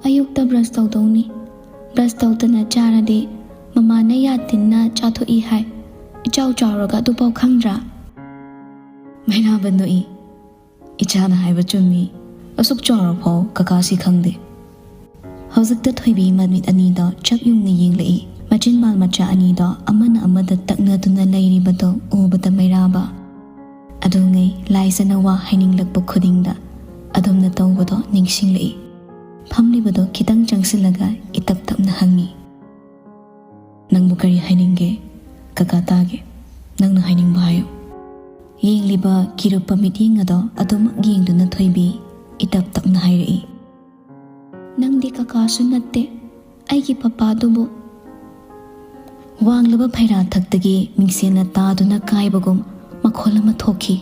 "ꯑꯌꯨꯛꯇ ꯕ꯭ꯔꯁ ꯇꯧꯗꯧꯅꯤ꯫ ꯕ꯭ꯔꯁ ꯇꯧꯗꯅ ꯆꯥꯔꯗꯤ ꯃꯃꯥꯅ ꯌꯥ ꯇꯤꯟꯅ ꯆꯥꯊꯣꯛꯏ ꯍꯥꯏ꯫ ꯏꯆꯥꯎ ꯆꯥꯎꯔꯒ ꯑꯗꯨꯐꯥꯎ ꯈꯪꯗ꯭ꯔꯥ?" ꯃꯩꯔꯥꯕ ꯅꯣꯛꯏ꯫ "ꯏꯆꯥꯅ ꯍꯥꯏꯕ ꯆꯨꯝꯃꯤ꯫ ꯑꯁꯨꯛ ꯆꯥꯎꯔꯐꯥꯎ ꯀꯀꯥꯁꯤ ꯈꯪꯗꯦ꯫" ꯍꯧꯖꯤꯛꯇ ꯊꯣꯏꯕꯤ ꯃꯃꯤꯠ ꯑꯅꯤꯗꯣ ꯆꯞ ꯌꯨꯡꯅ ꯌꯦꯡꯂꯛꯏ꯫ ꯃꯆꯤꯟꯕꯥꯜ ꯃꯆꯥ ꯑꯅꯤꯗꯣ ꯑꯃꯅ ꯑꯃꯗ ꯇꯛꯅꯗꯨꯅ ꯂꯩꯔꯤꯕꯗꯣ ꯎꯕꯗ ꯃꯩꯔꯥꯕ꯫ ꯑꯗꯨꯉꯩ ꯂꯥꯏꯖꯅ ꯋꯥ ꯍꯥꯏꯅꯤꯡꯂꯛꯄ ꯈꯨꯗꯤꯡꯗ ꯑꯗꯨꯝꯅ ꯇꯧꯕꯗꯣ ꯅꯤꯡꯁꯤꯡꯂꯛꯏ꯫ ꯐꯝꯂꯤꯕꯗꯣ ꯈꯤꯇꯪ ꯆꯪꯁꯤꯜꯂꯒ ꯏꯇꯞ ꯇꯞꯅ ꯍꯪꯉꯤ, ꯀꯔꯤ ꯍꯥꯏꯅꯤꯡꯒꯦ? ꯀꯀꯥ ꯇꯥꯒꯦ꯫ ꯅꯪꯅ ꯍꯥꯏꯅꯤꯡꯕ ꯍꯥꯏꯌꯨ꯫ ꯌꯦꯡꯂꯤꯕ ꯀꯤꯔꯨꯞꯄ ꯃꯤꯠꯌꯦꯡ ꯑꯗꯣ ꯑꯗꯨꯃꯛ ꯌꯦꯡꯗꯨꯅ ꯊꯣꯏꯕꯤ ꯏꯇꯞ ꯇꯞꯅ ꯍꯥꯏꯔꯛꯏ, "ꯅꯪꯗꯤ ꯀꯀꯥꯁꯨ ꯅꯠꯇꯦ, ꯑꯩꯒꯤ ꯄꯄꯥꯗꯨꯕꯨ"꯫ ꯋꯥꯡꯂꯕ ꯐꯩꯔꯥ ꯊꯛꯇꯒꯤ ꯃꯤꯡꯁꯦꯜꯅ ꯇꯥꯗꯨꯅ ꯀꯥꯏꯕꯒꯨꯝ ꯃꯈꯣꯜ ꯑꯃ ꯊꯣꯛꯈꯤ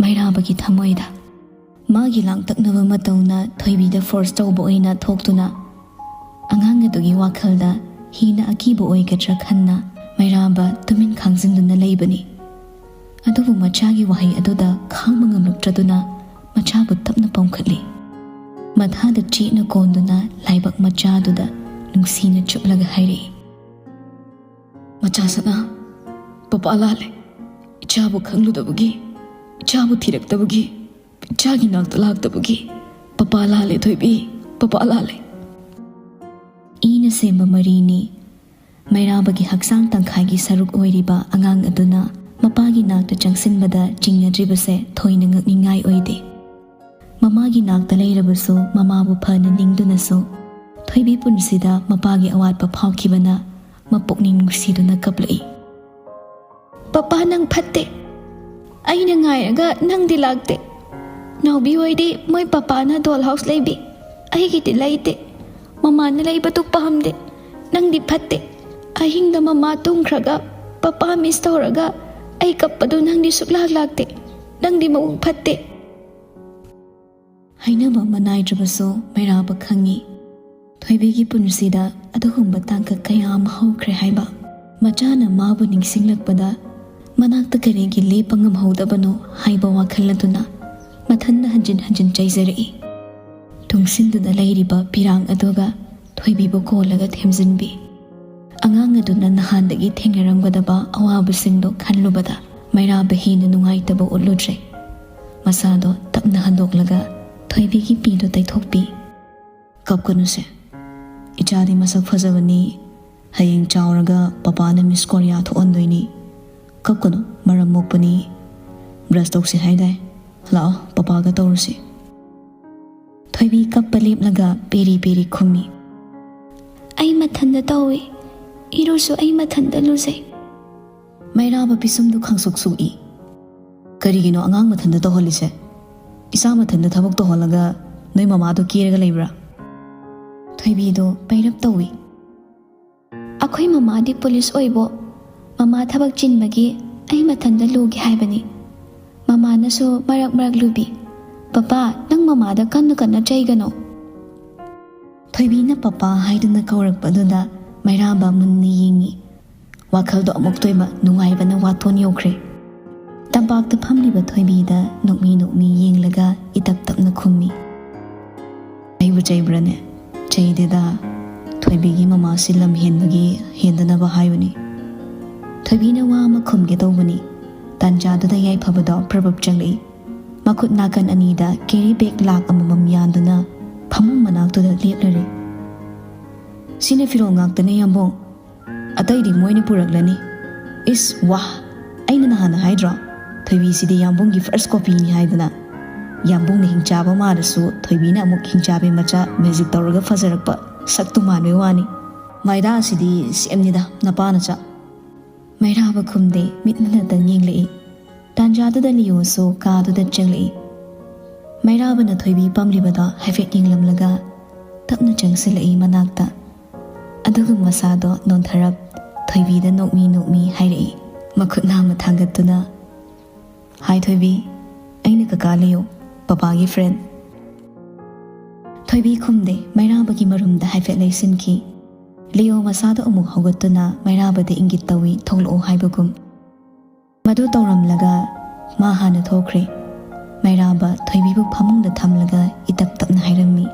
ꯃꯩꯔꯥꯕꯒꯤ ꯊꯃꯣꯏꯗ꯫ ꯃꯥꯒꯤ ꯂꯥꯡꯇꯛꯅꯕ ꯃꯇꯧꯅ ꯊꯣꯏꯕꯤꯗ ꯐꯣꯔꯁ ꯇꯧꯕ ꯑꯣꯏꯅ ꯊꯣꯛꯇꯨꯅ, ꯑꯉꯥꯡ ꯑꯗꯨꯒꯤ ꯋꯥꯈꯜꯗ ꯍꯦꯟꯅ ꯑꯀꯤꯕ ꯑꯣꯏꯒꯗ꯭ꯔꯥ ꯈꯟꯅ ꯃꯩꯔꯥꯕ ꯇꯨꯃꯤꯟ ꯈꯥꯡꯖꯤꯟꯗꯨꯅ ꯂꯩꯕꯅꯤ꯫ ꯑꯗꯨꯕꯨ ꯃꯆꯥꯒꯤ ꯋꯥꯍꯩ ꯑꯗꯨꯗ ꯈꯥꯡꯕ ꯉꯝꯂꯛꯇ꯭ꯔꯗꯨꯅ ꯃꯆꯥꯕꯨ ꯇꯞꯅ ꯄꯣꯝꯈꯠꯂꯤ꯫ ꯃꯊꯥꯗ ꯆꯦꯠꯅ ꯀꯣꯟꯗꯨꯅ ꯂꯥꯏꯕꯛ ꯃꯆꯥꯗꯨꯗ ꯅꯨꯡꯁꯤꯅ ꯆꯨꯞꯂꯒ ꯍꯥꯏꯔꯛꯏ, "ꯃꯆꯥ ꯁꯅꯥ, ꯄꯄꯥ ꯂꯥꯜꯂꯦ꯫ ꯏꯆꯥꯕꯨ ꯈꯪꯂꯨꯗꯕꯒꯤ, ꯏꯆꯥꯕꯨ ꯊꯤꯔꯛꯇꯕꯒꯤ, ꯏꯆꯥꯒꯤ ꯅꯥꯛꯇ ꯂꯥꯛꯇꯕꯒꯤ ꯄꯄꯥ ꯂꯥꯜꯂꯦ ꯊꯣꯏꯕꯤ, ꯄꯄꯥ ꯂꯥꯜꯂꯦ"꯫ ꯏꯅ ꯁꯦꯝꯕ ꯃꯔꯤꯅꯤ꯫ ꯃꯩꯔꯥꯕꯒꯤ ꯍꯛꯆꯥꯡ ꯇꯪꯈꯥꯏꯒꯤ ꯁꯔꯨꯛ ꯑꯣꯏꯔꯤꯕ ꯑꯉꯥꯡ ꯑꯗꯨꯅ ꯃꯄꯥꯒꯤ ꯅꯥꯛꯇ ꯆꯪꯁꯤꯟꯕꯗ ꯆꯤꯡꯅꯗ꯭ꯔꯤꯕꯁꯦ ꯊꯣꯏꯅ ꯉꯛꯅꯤꯡꯉꯥꯏ ꯑꯣꯏꯗꯦ꯫ ꯃꯃꯥꯒꯤ ꯅꯥꯛꯇ ꯂꯩꯔꯕꯁꯨ ꯃꯃꯥꯕꯨ ꯐꯅ ꯅꯤꯡꯗꯨꯅꯁꯨ ꯊꯣꯏꯕꯤ ꯄꯨꯟꯁꯤꯗ ꯃꯄꯥꯒꯤ ꯑꯋꯥꯠꯄ ꯐꯥꯎꯈꯤꯕꯅ ꯃꯄꯨꯛꯅꯤꯡ ꯅꯨꯡꯁꯤꯗꯨꯅ ꯀꯞꯂꯛꯏ꯫ "ꯄꯄꯥ, ꯅꯪ ꯐꯠꯇꯦ꯫ ꯑꯩꯅ ꯉꯥꯏꯔꯒ ꯅꯪꯗꯤ ꯂꯥꯛꯇꯦ꯫ ꯅꯥꯎꯕꯤ ꯍꯣꯏꯗꯤ ꯃꯣꯏ ꯄꯄꯥꯅ ꯗꯣꯜ ꯍꯥꯎꯁ ꯂꯩꯕꯤ, ꯑꯩꯒꯤꯗꯤ ꯂꯩꯇꯦ꯫ ꯃꯃꯥꯅ ꯂꯩꯕꯗꯨ ꯄꯥꯝꯗꯦ꯫ ꯅꯪꯗꯤ ꯐꯠꯇꯦ꯫ ꯑꯍꯤꯡꯗ ꯃꯃꯥ ꯇꯨꯝꯈ꯭ꯔꯒ ꯄꯄꯥ ꯃꯤꯁ ꯇꯧꯔꯒ ꯑꯩ ꯀꯞꯄꯗꯨ ꯅꯪꯗꯤ ꯁꯨꯛꯂꯥꯛ ꯂꯥꯛꯇꯦ꯫ ꯅꯪꯗꯤ ꯃꯕꯨꯛ ꯐꯠꯇꯦ"꯫ ꯍꯥꯏꯅꯕ ꯑꯃ ꯅꯥꯏꯗ꯭ꯔꯕꯁꯨ ꯃꯩꯔꯥꯕ ꯈꯪꯉꯤ꯫ ꯊꯣꯏꯕꯤꯒꯤ ꯄꯨꯟꯁꯤꯗ ꯑꯗꯨꯒꯨꯝꯕ ꯇꯥꯡꯀꯛ ꯀꯌꯥ ꯑꯃ ꯍꯧꯈ꯭ꯔꯦ ꯍꯥꯏꯕ꯫ ꯃꯆꯥꯅ ꯃꯥꯕꯨ ꯅꯤꯡꯁꯤꯡꯂꯛꯄꯗ ꯃꯅꯥꯛꯇ ꯀꯔꯤꯒꯤ ꯂꯦꯞꯄ ꯉꯝꯍꯧꯗꯕꯅꯣ ꯍꯥꯏꯕ ꯋꯥꯈꯜ ꯑꯗꯨꯅ ꯃꯊꯟꯗ ꯍꯟꯖꯤꯟ ꯍꯟꯖꯤꯟ ꯆꯩꯖꯔꯛꯏ꯫ ꯇꯨꯡꯁꯤꯟꯗꯨꯅ ꯂꯩꯔꯤꯕ ꯄꯤꯔꯥꯡ ꯑꯗꯨꯒ ꯊꯣꯏꯕꯤꯕꯨ ꯀꯣꯜꯂꯒ ꯊꯦꯝꯖꯤꯟꯕꯤ꯫ ꯑꯉꯥꯡ ꯑꯗꯨꯅ ꯅꯍꯥꯟꯗꯒꯤ ꯊꯦꯡꯅꯔꯝꯒꯗꯕ ꯑꯋꯥꯕꯁꯤꯡꯗꯣ ꯈꯜꯂꯨꯕꯗ ꯃꯩꯔꯥꯕ ꯍꯦꯟꯅ ꯅꯨꯡꯉꯥꯏꯇꯕ ꯎꯠꯂꯨꯗ꯭ꯔꯦ꯫ ꯃꯁꯥꯗꯣ ꯇꯞꯅ ꯍꯟꯗꯣꯛꯂꯒ ꯊꯣꯏꯕꯤꯒꯤ ꯄꯤꯗꯨ ꯇꯩꯊꯣꯛꯄꯤ꯫ "ꯀꯞꯀꯅꯨꯁꯦ꯫ ꯏꯆꯥꯗꯤ ꯃꯁꯛ ꯐꯖꯕꯅꯤ꯫ ꯍꯌꯦꯡ ꯆꯥꯎꯔꯒ ꯄꯄꯥꯅ ꯃꯤꯁ ꯀꯣꯔꯤꯌꯥ ꯊꯣꯛꯍꯟꯗꯣꯏꯅꯤ꯫ ꯀꯞꯀꯅꯨ, ꯃꯔꯝ ꯃꯣꯛꯄꯅꯤ꯫ ꯕ꯭ꯔꯁ ꯇꯧꯁꯤ ꯍꯥꯏꯗꯥꯏ? ꯂꯥꯛꯑꯣ, ꯄꯄꯥꯒ ꯇꯧꯔꯨꯁꯤ"꯫ ꯊꯣꯏꯕꯤ ꯀꯞꯄ ꯂꯦꯞꯂꯒ ꯄꯦꯔꯤ ꯄꯦꯔꯤ ꯈꯨꯝꯃꯤ꯫ "ꯑꯩ ꯃꯊꯟꯇ ꯇꯧꯏ꯫ ꯏꯔꯨꯁꯨ ꯑꯩ ꯃꯊꯟꯇ ꯂꯨꯖꯩ꯫ ꯃꯩꯔꯥꯕ ꯄꯤꯁꯨꯝꯗꯨ ꯈꯪꯁꯨꯛ ꯁꯨꯛꯏ꯫ "ꯀꯔꯤꯒꯤꯅꯣ ꯑꯉꯥꯡ ꯃꯊꯟꯇ ꯇꯧꯍꯜꯂꯤꯁꯦ? ꯏꯆꯥ ꯃꯊꯟꯇ ꯊꯕꯛ ꯇꯧꯍꯜꯂꯒ ꯅꯣꯏ ꯃꯃꯥꯗꯣ ꯀꯦꯔꯒ ꯂꯩꯕ꯭ꯔꯥ?" ꯊꯣꯏꯕꯤꯗꯣ ꯄꯩꯔꯞ ꯇꯧꯏ꯫ "ꯑꯩꯈꯣꯏ ꯃꯃꯥꯗꯤ ꯄꯨꯂꯤꯁ ꯑꯣꯏꯕꯣ꯫ ꯃꯃꯥ ꯊꯕꯛ ꯆꯤꯟꯕꯒꯤ ꯑꯩ ꯃꯊꯟꯇ ꯂꯨꯒꯦ ꯍꯥꯏꯕꯅꯤ꯫ ꯃꯃꯥꯅꯁꯨ ꯃꯔꯛ ꯃꯔꯛ ꯂꯨꯕꯤ꯫ ꯄꯄꯥ, ꯅꯪ ꯃꯃꯥꯗ ꯀꯟꯅ ꯀꯟꯅ ꯆꯩꯒꯅꯣ꯫" ꯊꯣꯏꯕꯤꯅ "ꯄꯄꯥ" ꯍꯥꯏꯗꯨꯅ ꯀꯧꯔꯛꯄꯗꯨꯗ ꯃꯩꯔꯥꯕ ꯃꯨꯟꯅ ꯌꯦꯡꯉꯤ꯫ ꯋꯥꯈꯜꯗꯣ ꯑꯃꯨꯛꯇꯣꯏꯕ ꯅꯨꯡꯉꯥꯏꯕꯅ ꯋꯥꯇꯣꯟ ꯌꯧꯈ꯭ꯔꯦ꯫ ꯇꯝꯄꯥꯛꯇ ꯐꯝꯂꯤꯕ ꯊꯣꯏꯕꯤꯗ ꯅꯣꯛꯃꯤ ꯅꯣꯛꯃꯤ ꯌꯦꯡꯂꯒ ꯏꯇꯞ ꯇꯞꯅ ꯈꯨꯝꯃꯤ꯫ "ꯑꯩꯕꯨ ꯆꯩꯕ꯭ꯔꯥꯅꯦ? ꯆꯩꯗꯦꯗ꯫ ꯊꯣꯏꯕꯤꯒꯤ ꯃꯃꯥꯁꯤ ꯂꯝ ꯍꯦꯟꯕꯒꯤ ꯍꯦꯟꯗꯅꯕ ꯍꯥꯏꯕꯅꯤ꯫" ꯊꯣꯏꯕꯤꯅ ꯋꯥ ꯑꯃ ꯈꯨꯝꯒꯦ ꯇꯧꯕꯅꯤ꯫ ꯇꯥꯟꯖꯥꯗꯨꯗ ꯌꯥꯏꯐꯕꯗꯣ ꯄ꯭ꯔꯕꯞ ꯆꯪꯂꯛꯏ꯫ ꯃꯈꯨꯠ ꯅꯥꯀꯟ ꯑꯅꯤꯗ ꯀꯦꯔꯤ ꯕꯦꯒ ꯂꯥꯛ ꯑꯃꯃꯝ ꯌꯥꯟꯗꯨꯅ ꯐꯃꯨꯡ ꯃꯅꯥꯛꯇꯨꯗ ꯂꯦꯞꯂꯔꯦ꯫ "ꯁꯤꯅ ꯐꯤꯔꯣꯜ ꯉꯥꯛꯇꯅꯦ, ꯌꯥꯝꯕꯨꯡ꯫ ꯑꯇꯩꯗꯤ ꯃꯣꯏꯅ ꯄꯨꯔꯛꯂꯅꯤ꯫" "ꯏꯁ, ꯋꯥ! ꯑꯩꯅ ꯅꯍꯥꯟꯅ ꯍꯥꯏꯗ꯭ꯔꯣ? ꯊꯣꯏꯕꯤꯁꯤꯗꯤ ꯌꯥꯝꯕꯨꯡꯒꯤ ꯐꯥꯔꯁ ꯀꯣꯄꯤꯅꯤ ꯍꯥꯏꯗꯅ꯫ ꯌꯥꯝꯕꯨꯡꯅ ꯍꯤꯡꯆꯥꯕ ꯃꯥꯜꯂꯁꯨ ꯊꯣꯏꯕꯤꯅ ꯑꯃꯨꯛ ꯍꯤꯡꯆꯥꯕꯤ ꯃꯆꯥ ꯃꯦꯖꯤꯛ ꯇꯧꯔꯒ ꯐꯖꯔꯛꯄ ꯁꯛꯇꯨ ꯃꯥꯟꯕꯩ ꯋꯥꯅꯤ꯫ ꯃꯥꯏꯗꯥ ꯑꯁꯤꯗꯤ ꯁꯦꯝꯅꯤꯗ, ꯅꯄꯥꯅ ꯆꯥ꯫" ꯃꯩꯔꯥꯕ ꯈꯨꯝꯗꯦ, ꯃꯤꯠ ꯃꯅꯗꯪ ꯌꯦꯡꯂꯛꯏ꯫ ꯇꯥꯟꯖꯥꯗꯨꯗ ꯂꯤꯌꯣꯁꯨ ꯀꯥꯗꯨꯗ ꯆꯪꯂꯛꯏ꯫ ꯃꯩꯔꯥꯕꯅ ꯊꯣꯏꯕꯤ ꯄꯝꯂꯤꯕꯗꯣ ꯍꯥꯏꯐꯦꯠ ꯌꯦꯡꯂꯝꯂꯒ ꯇꯞꯅ ꯆꯪꯁꯤꯜꯂꯛꯏ ꯃꯅꯥꯛꯇ꯫ ꯑꯗꯨꯒ ꯃꯁꯥꯗꯣ ꯅꯣꯟꯊꯔꯞ ꯊꯣꯏꯕꯤꯗ ꯅꯣꯛꯃꯤ ꯅꯣꯛꯃꯤ ꯍꯥꯏꯔꯛꯏ, ꯃꯈꯨꯠ ꯅꯥꯝꯃ ꯊꯥꯡꯒꯠꯇꯨꯅ, "ꯍꯥꯏ ꯊꯣꯏꯕꯤ, ꯑꯩꯅ ꯀꯀꯥ ꯂꯤꯌꯣ, ꯄꯄꯥꯒꯤ ꯐ꯭ꯔꯦꯟ꯫" ꯊꯣꯏꯕꯤ ꯈꯨꯝꯗꯦ, ꯃꯩꯔꯥꯕꯒꯤ ꯃꯔꯨꯝꯗ ꯍꯥꯏꯐꯦꯠ ꯂꯩꯁꯤꯟꯈꯤ꯫ ꯂꯤꯌꯣ ꯃꯁꯥꯗꯣ ꯑꯃꯨꯛ ꯍꯧꯒꯠꯇꯨꯅ ꯃꯩꯔꯥꯕꯗ ꯏꯪꯒꯤꯠ ꯇꯧꯏ, ꯊꯣꯛꯂꯛꯑꯣ ꯍꯥꯏꯕꯒꯨꯝ꯫ ꯃꯗꯨ ꯇꯧꯔꯝꯂꯒ ꯃꯥ ꯍꯥꯟꯅ ꯊꯣꯛꯈ꯭ꯔꯦ꯫ ꯃꯩꯔꯥꯕ ꯊꯣꯏꯕꯤꯕꯨ ꯐꯃꯨꯡꯗ ꯊꯝꯂꯒ ꯏꯇꯞ ꯇꯞꯅ ꯍꯥꯏꯔꯝꯃꯤ,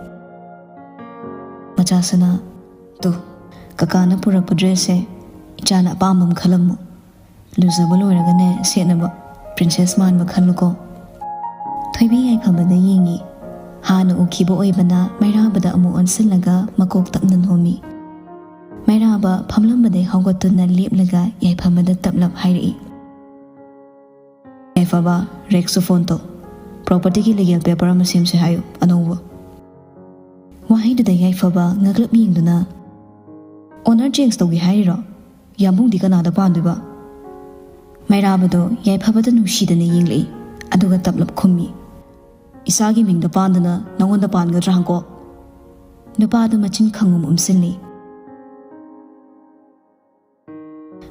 "ꯃꯆꯥ ꯁꯅꯥ, ꯇꯨ, ꯀꯀꯥꯅ ꯄꯨꯔꯛꯄ ꯗ꯭ꯔꯦꯁꯁꯦ ꯏꯆꯥꯅ ꯑꯄꯥꯝꯕ ꯑꯃ ꯈꯜꯂꯝꯃꯨ꯫ ꯂꯨꯖꯕ ꯂꯣꯏꯔꯒꯅꯦ ꯁꯦꯠꯅꯕ ꯄ꯭ꯔꯤꯟꯁꯦꯁ ꯃꯥꯟꯕ ꯈꯜꯂꯨꯀꯣ꯫" ꯊꯣꯏꯕꯤ ꯌꯥꯏꯐꯕꯗ ꯌꯦꯡꯉꯤ꯫ ꯍꯥꯟꯅ ꯎꯈꯤꯕ ꯑꯣꯏꯕꯅ ꯃꯩꯔꯥꯕꯗ ꯑꯃꯨꯛ ꯑꯣꯟꯁꯤꯜꯂꯒ ꯃꯀꯣꯛ ꯇꯞꯅ ꯅꯣꯝꯃꯤ꯫ ꯃꯩꯔꯥꯕ ꯐꯝꯂꯝꯕꯗꯩ ꯍꯧꯒꯠꯇꯨꯅ ꯂꯦꯞꯂꯒ ꯌꯥꯏꯐꯕꯗ ꯇꯞꯂꯞ ꯍꯥꯏꯔꯛꯏ, "ꯌꯥꯏꯐꯕ, ꯔꯦꯛꯁꯨ ꯐꯣꯟ ꯇꯧ꯫ ꯄ꯭ꯔꯣꯄꯔꯇꯤꯒꯤ ꯂꯤꯒꯦꯜ ꯄꯦꯄꯔ ꯑꯃ ꯁꯦꯝꯁꯦ ꯍꯥꯏꯌꯨ, ꯑꯅꯧꯕ꯫" ꯋꯥꯍꯩꯗꯨꯗ ꯌꯥꯏꯐꯕ ꯉꯛꯂꯞ ꯌꯦꯡꯗꯨꯅ, ꯑꯣꯅꯔ ꯆꯦꯟꯖ ꯇꯧꯒꯦ ꯍꯥꯏꯔꯤꯔꯣ? ꯌꯥꯝꯕꯨꯡꯗꯤ ꯀꯅꯥꯗ ꯄꯥꯟꯗꯣꯏꯕ? ꯃꯩꯔꯥꯕꯗꯣ ꯌꯥꯏꯐꯕꯗ ꯅꯨꯡꯁꯤꯗꯅ ꯌꯦꯡꯂꯛꯏ, ꯑꯗꯨꯒ ꯇꯞꯂꯞ ꯈꯨꯝꯃꯤ, "ꯏꯆꯥꯒꯤ ꯃꯤꯡꯗ ꯄꯥꯟꯗꯅ ꯅꯉꯣꯟꯗ ꯄꯥꯟꯒꯗ꯭ꯔꯥ ꯍꯪꯀꯣ?" ꯅꯨꯄꯥꯗꯨ ꯃꯆꯤꯟ ꯈꯪꯉꯨꯝ ꯎꯝꯁꯤꯜꯂꯤ꯫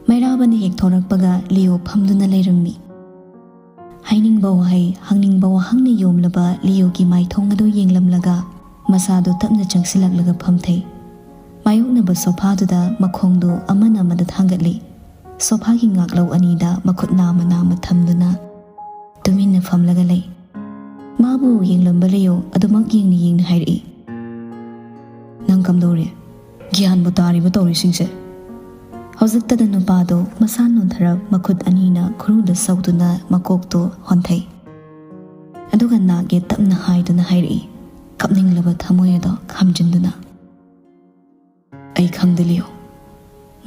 ꯃꯩꯔꯥꯕꯅ ꯍꯦꯛ ꯊꯣꯔꯛꯄꯒ ꯂꯤꯌꯣ ꯐꯝꯗꯨꯅ ꯂꯩꯔꯝꯃꯤ꯫ ꯍꯥꯏꯅꯤꯡꯕ ꯋꯥꯍꯩ, ꯍꯪꯅꯤꯡꯕ ꯋꯥꯍꯪꯅ ꯌꯣꯝꯂꯕ ꯂꯤꯌꯣꯒꯤ ꯃꯥꯏꯊꯣꯡ ꯑꯗꯨ ꯌꯦꯡꯂꯝꯂꯒ ꯃꯁꯥꯗꯨ ꯇꯞꯅ ꯆꯪꯁꯤꯜꯂꯛꯂꯒ ꯐꯝꯊꯩ꯫ ꯃꯥꯌꯣꯛꯅꯕ ꯁꯣꯐꯥꯗꯨꯗ ꯃꯈꯣꯡꯗꯨ ꯑꯃꯅ ꯑꯃꯗ ꯊꯥꯡꯒꯠꯂꯤ꯫ ꯁꯣꯐꯥꯒꯤ ꯉꯥꯛꯂꯧ ꯑꯅꯤꯗ ꯃꯈꯨꯠ ꯅꯥꯝꯃ ꯅꯥꯝꯃ ꯊꯝꯗꯨꯅ ꯇꯨꯃꯤꯟꯅ ꯐꯝꯂꯒ ꯂꯩ꯫ ꯃꯥꯕꯨ ꯌꯦꯡꯂꯝꯕ ꯂꯤꯌꯣ ꯑꯗꯨꯃꯛ ꯌꯦꯡꯅ ꯌꯦꯡꯅ ꯍꯥꯏꯔꯛꯏ, "ꯅꯪ ꯀꯝꯗꯧꯔꯦ? ꯒ꯭ꯌꯥꯟꯕꯨ ꯇꯥꯔꯤꯕ ꯇꯧꯔꯤꯁꯤꯡꯁꯦ?" ꯍꯧꯖꯤꯛꯇꯗ ꯅꯨꯄꯥꯗꯣ ꯃꯁꯥ ꯅꯣꯟꯊꯔꯞ ꯃꯈꯨꯠ ꯑꯅꯤꯅ ꯈꯨꯔꯨꯗ ꯁꯧꯗꯨꯅ ꯃꯀꯣꯛꯇꯣ ꯍꯣꯟꯊꯩ꯫ ꯑꯗꯨꯒ ꯅꯥꯛ ꯌꯦꯠ ꯇꯞꯅ ꯍꯥꯏꯗꯨꯅ ꯍꯥꯏꯔꯛꯏ, ꯀꯞꯅꯤꯡꯂꯕ ꯊꯃꯣꯏ ꯑꯗꯣ ꯈꯥꯝꯖꯤꯟꯗꯨꯅ, "ꯑꯩ ꯈꯪꯗꯦ ꯂꯤꯌꯣ꯫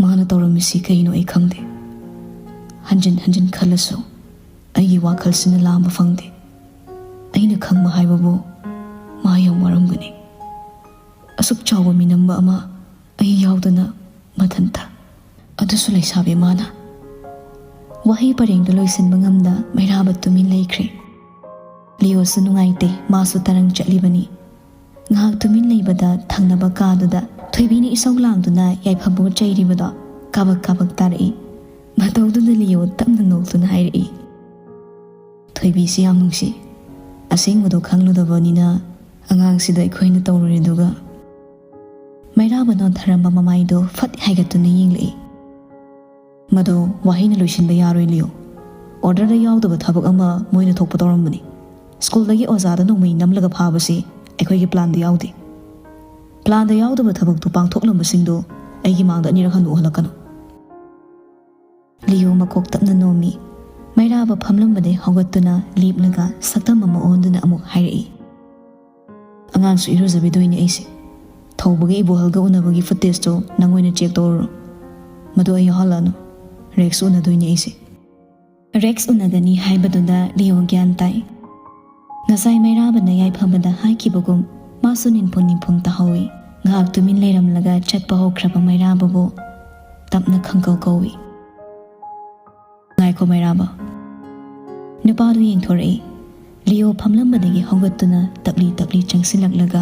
ꯃꯥꯅ ꯇꯧꯔꯝꯃꯤꯁꯤ ꯀꯩꯅꯣ ꯑꯩ ꯈꯪꯗꯦ꯫ ꯍꯟꯖꯤꯟ ꯍꯟꯖꯤꯟ ꯈꯜꯂꯁꯨ ꯑꯩꯒꯤ ꯋꯥꯈꯜꯁꯤꯅ ꯂꯥꯝꯕ ꯐꯪꯗꯦ꯫ ꯑꯩꯅ ꯈꯪꯕ ꯍꯥꯏꯕꯕꯨ ꯃꯥ ꯌꯥꯝ ꯋꯥꯔꯝꯒꯅꯤ꯫ ꯑꯁꯨꯛ ꯆꯥꯎꯕ ꯃꯤꯅꯝꯕ ꯑꯃ ꯑꯩ ꯌꯥꯎꯗꯅ ꯃꯊꯟꯇ, ꯑꯗꯨꯁꯨ ꯂꯩꯁꯥꯕꯤ ꯃꯥꯅ꯫" ꯋꯥꯍꯩ ꯄꯔꯦꯡꯗꯨ ꯂꯣꯏꯁꯤꯟꯕ ꯉꯝꯗ ꯃꯩꯔꯥꯕ ꯇꯨꯃꯤꯟ ꯂꯩꯈ꯭ꯔꯦ꯫ ꯂꯤꯌꯣꯁꯨ ꯅꯨꯡꯉꯥꯏꯇꯦ, ꯃꯥꯁꯨ ꯇꯔꯪ ꯆꯠꯂꯤꯕꯅꯤ꯫ ꯉꯥꯏꯍꯥꯛ ꯇꯨꯃꯤꯟ ꯂꯩꯕꯗ ꯊꯪꯅꯕ ꯀꯥꯗꯨꯗ ꯊꯣꯏꯕꯤꯅ ꯏꯁꯧ ꯂꯥꯡꯗꯨꯅ ꯌꯥꯏꯐꯝꯕꯨ ꯆꯩꯔꯤꯕꯗꯣ ꯀꯥꯕꯛ ꯀꯥꯕꯛ ꯇꯥꯔꯛꯏ꯫ ꯃꯇꯧꯗꯨꯗ ꯂꯤꯌꯣ ꯇꯞꯅ ꯅꯣꯛꯇꯨꯅ ꯍꯥꯏꯔꯛꯏ, "ꯊꯣꯏꯕꯤꯁꯤ ꯌꯥꯝ ꯅꯨꯡꯁꯤ꯫ ꯑꯁꯦꯡꯕꯗꯣ ꯈꯪꯂꯨꯗꯕꯅꯤꯅ ꯑꯉꯥꯡꯁꯤꯗ ꯑꯩꯈꯣꯏꯅ ꯇꯧꯔꯨꯔꯤꯗꯨꯒ꯫" ꯃꯩꯔꯥꯕ ꯅꯣꯟꯊꯔꯝꯕ ꯃꯃꯥꯏꯗꯣ ꯐꯠ ꯍꯥꯏꯒꯠꯇꯨꯅ ꯌꯦꯡꯂꯛꯏ꯫ "ꯃꯗꯣ ꯋꯥꯍꯩꯅ ꯂꯣꯏꯁꯤꯟꯕ ꯌꯥꯔꯣꯏ ꯂꯤꯌꯣ꯫ ꯑꯣꯔꯗꯔꯗ ꯌꯥꯎꯗꯕ ꯊꯕꯛ ꯑꯃ ꯃꯣꯏꯅ ꯊꯣꯛꯄ ꯇꯧꯔꯝꯕꯅꯤ꯫ ꯁ꯭ꯀꯨꯜꯗꯒꯤ ꯑꯣꯖꯥꯗ ꯅꯣꯡꯃꯩ ꯅꯝꯂꯒ ꯐꯥꯕꯁꯤ ꯑꯩꯈꯣꯏꯒꯤ ꯄ꯭ꯂꯥꯟꯗ ꯌꯥꯎꯗꯦ꯫ ꯄ꯭ꯂꯥꯟꯗ ꯌꯥꯎꯗꯕ ꯊꯕꯛꯇꯨ ꯄꯥꯡꯊꯣꯛꯂꯝꯕꯁꯤꯡꯗꯨ ꯑꯩꯒꯤ ꯃꯥꯡꯗ ꯑꯅꯤꯔꯛ ꯍꯟꯅ ꯎꯍꯜꯂꯛꯀꯅꯨ꯫" ꯂꯤꯌꯣ ꯃꯀꯣꯛ ꯇꯞꯅ ꯅꯣꯝꯃꯤ꯫ ꯃꯩꯔꯥꯕ ꯐꯝꯂꯝꯕꯗꯩ ꯍꯧꯒꯠꯇꯨꯅ ꯂꯦꯞꯂꯒ ꯁꯛꯇꯝ ꯑꯃ ꯑꯣꯟꯗꯨꯅ ꯑꯃꯨꯛ ꯍꯥꯏꯔꯛꯏ, "ꯑꯉꯥꯡꯁꯨ ꯏꯔꯨꯖꯕꯤꯗꯣꯏꯅꯦ ꯑꯩꯁꯦ꯫ ꯊꯧꯕꯒ ꯏꯕꯣꯍꯜꯒ ꯎꯅꯕꯒꯤ ꯐꯨꯇꯦꯖꯇꯣ ꯅꯪ ꯑꯣꯏꯅ ꯆꯦꯛ ꯇꯧꯔꯨꯔꯣ꯫ ꯃꯗꯨ ꯑꯩ ꯌꯥꯎꯍꯜꯂꯛꯑꯅꯨ꯫ ꯔꯦꯛꯁ ꯎꯅꯗꯣꯏꯅꯦ ꯑꯩꯁꯦ꯫" ꯔꯦꯛꯁ ꯎꯅꯒꯅꯤ ꯍꯥꯏꯕꯗꯨꯗ ꯂꯤꯌꯣ ꯒ꯭ꯌꯥꯟ ꯇꯥꯏ꯫ ꯉꯁꯥꯏ ꯃꯩꯔꯥꯕꯅ ꯌꯥꯏꯐꯕꯗ ꯍꯥꯏꯈꯤꯕꯒꯨꯝ ꯃꯥꯁꯨ ꯅꯤꯡꯐꯨꯡ ꯅꯤꯡꯐꯨꯡ ꯇꯥꯍꯧꯏ꯫ ꯉꯥꯏꯍꯥꯛ ꯇꯨꯃꯤꯟ ꯂꯩꯔꯝꯂꯒ ꯆꯠꯄ ꯍꯧꯈ꯭ꯔꯕ ꯃꯩꯔꯥꯕꯕꯨ ꯇꯞꯅ ꯈꯪꯀꯧ ꯀꯧꯏ꯫ "ꯉꯥꯏꯈꯣ ꯃꯩꯔꯥꯕ꯫" ꯅꯨꯄꯥꯗꯨ ꯌꯦꯡꯊꯣꯔꯛꯏ꯫ ꯂꯤꯑꯣ ꯐꯝꯂꯝꯕꯗꯒꯤ ꯍꯧꯒꯠꯇꯨꯅ ꯇꯞꯂꯤ ꯇꯞꯂꯤ ꯆꯪꯁꯤꯜꯂꯛꯂꯒ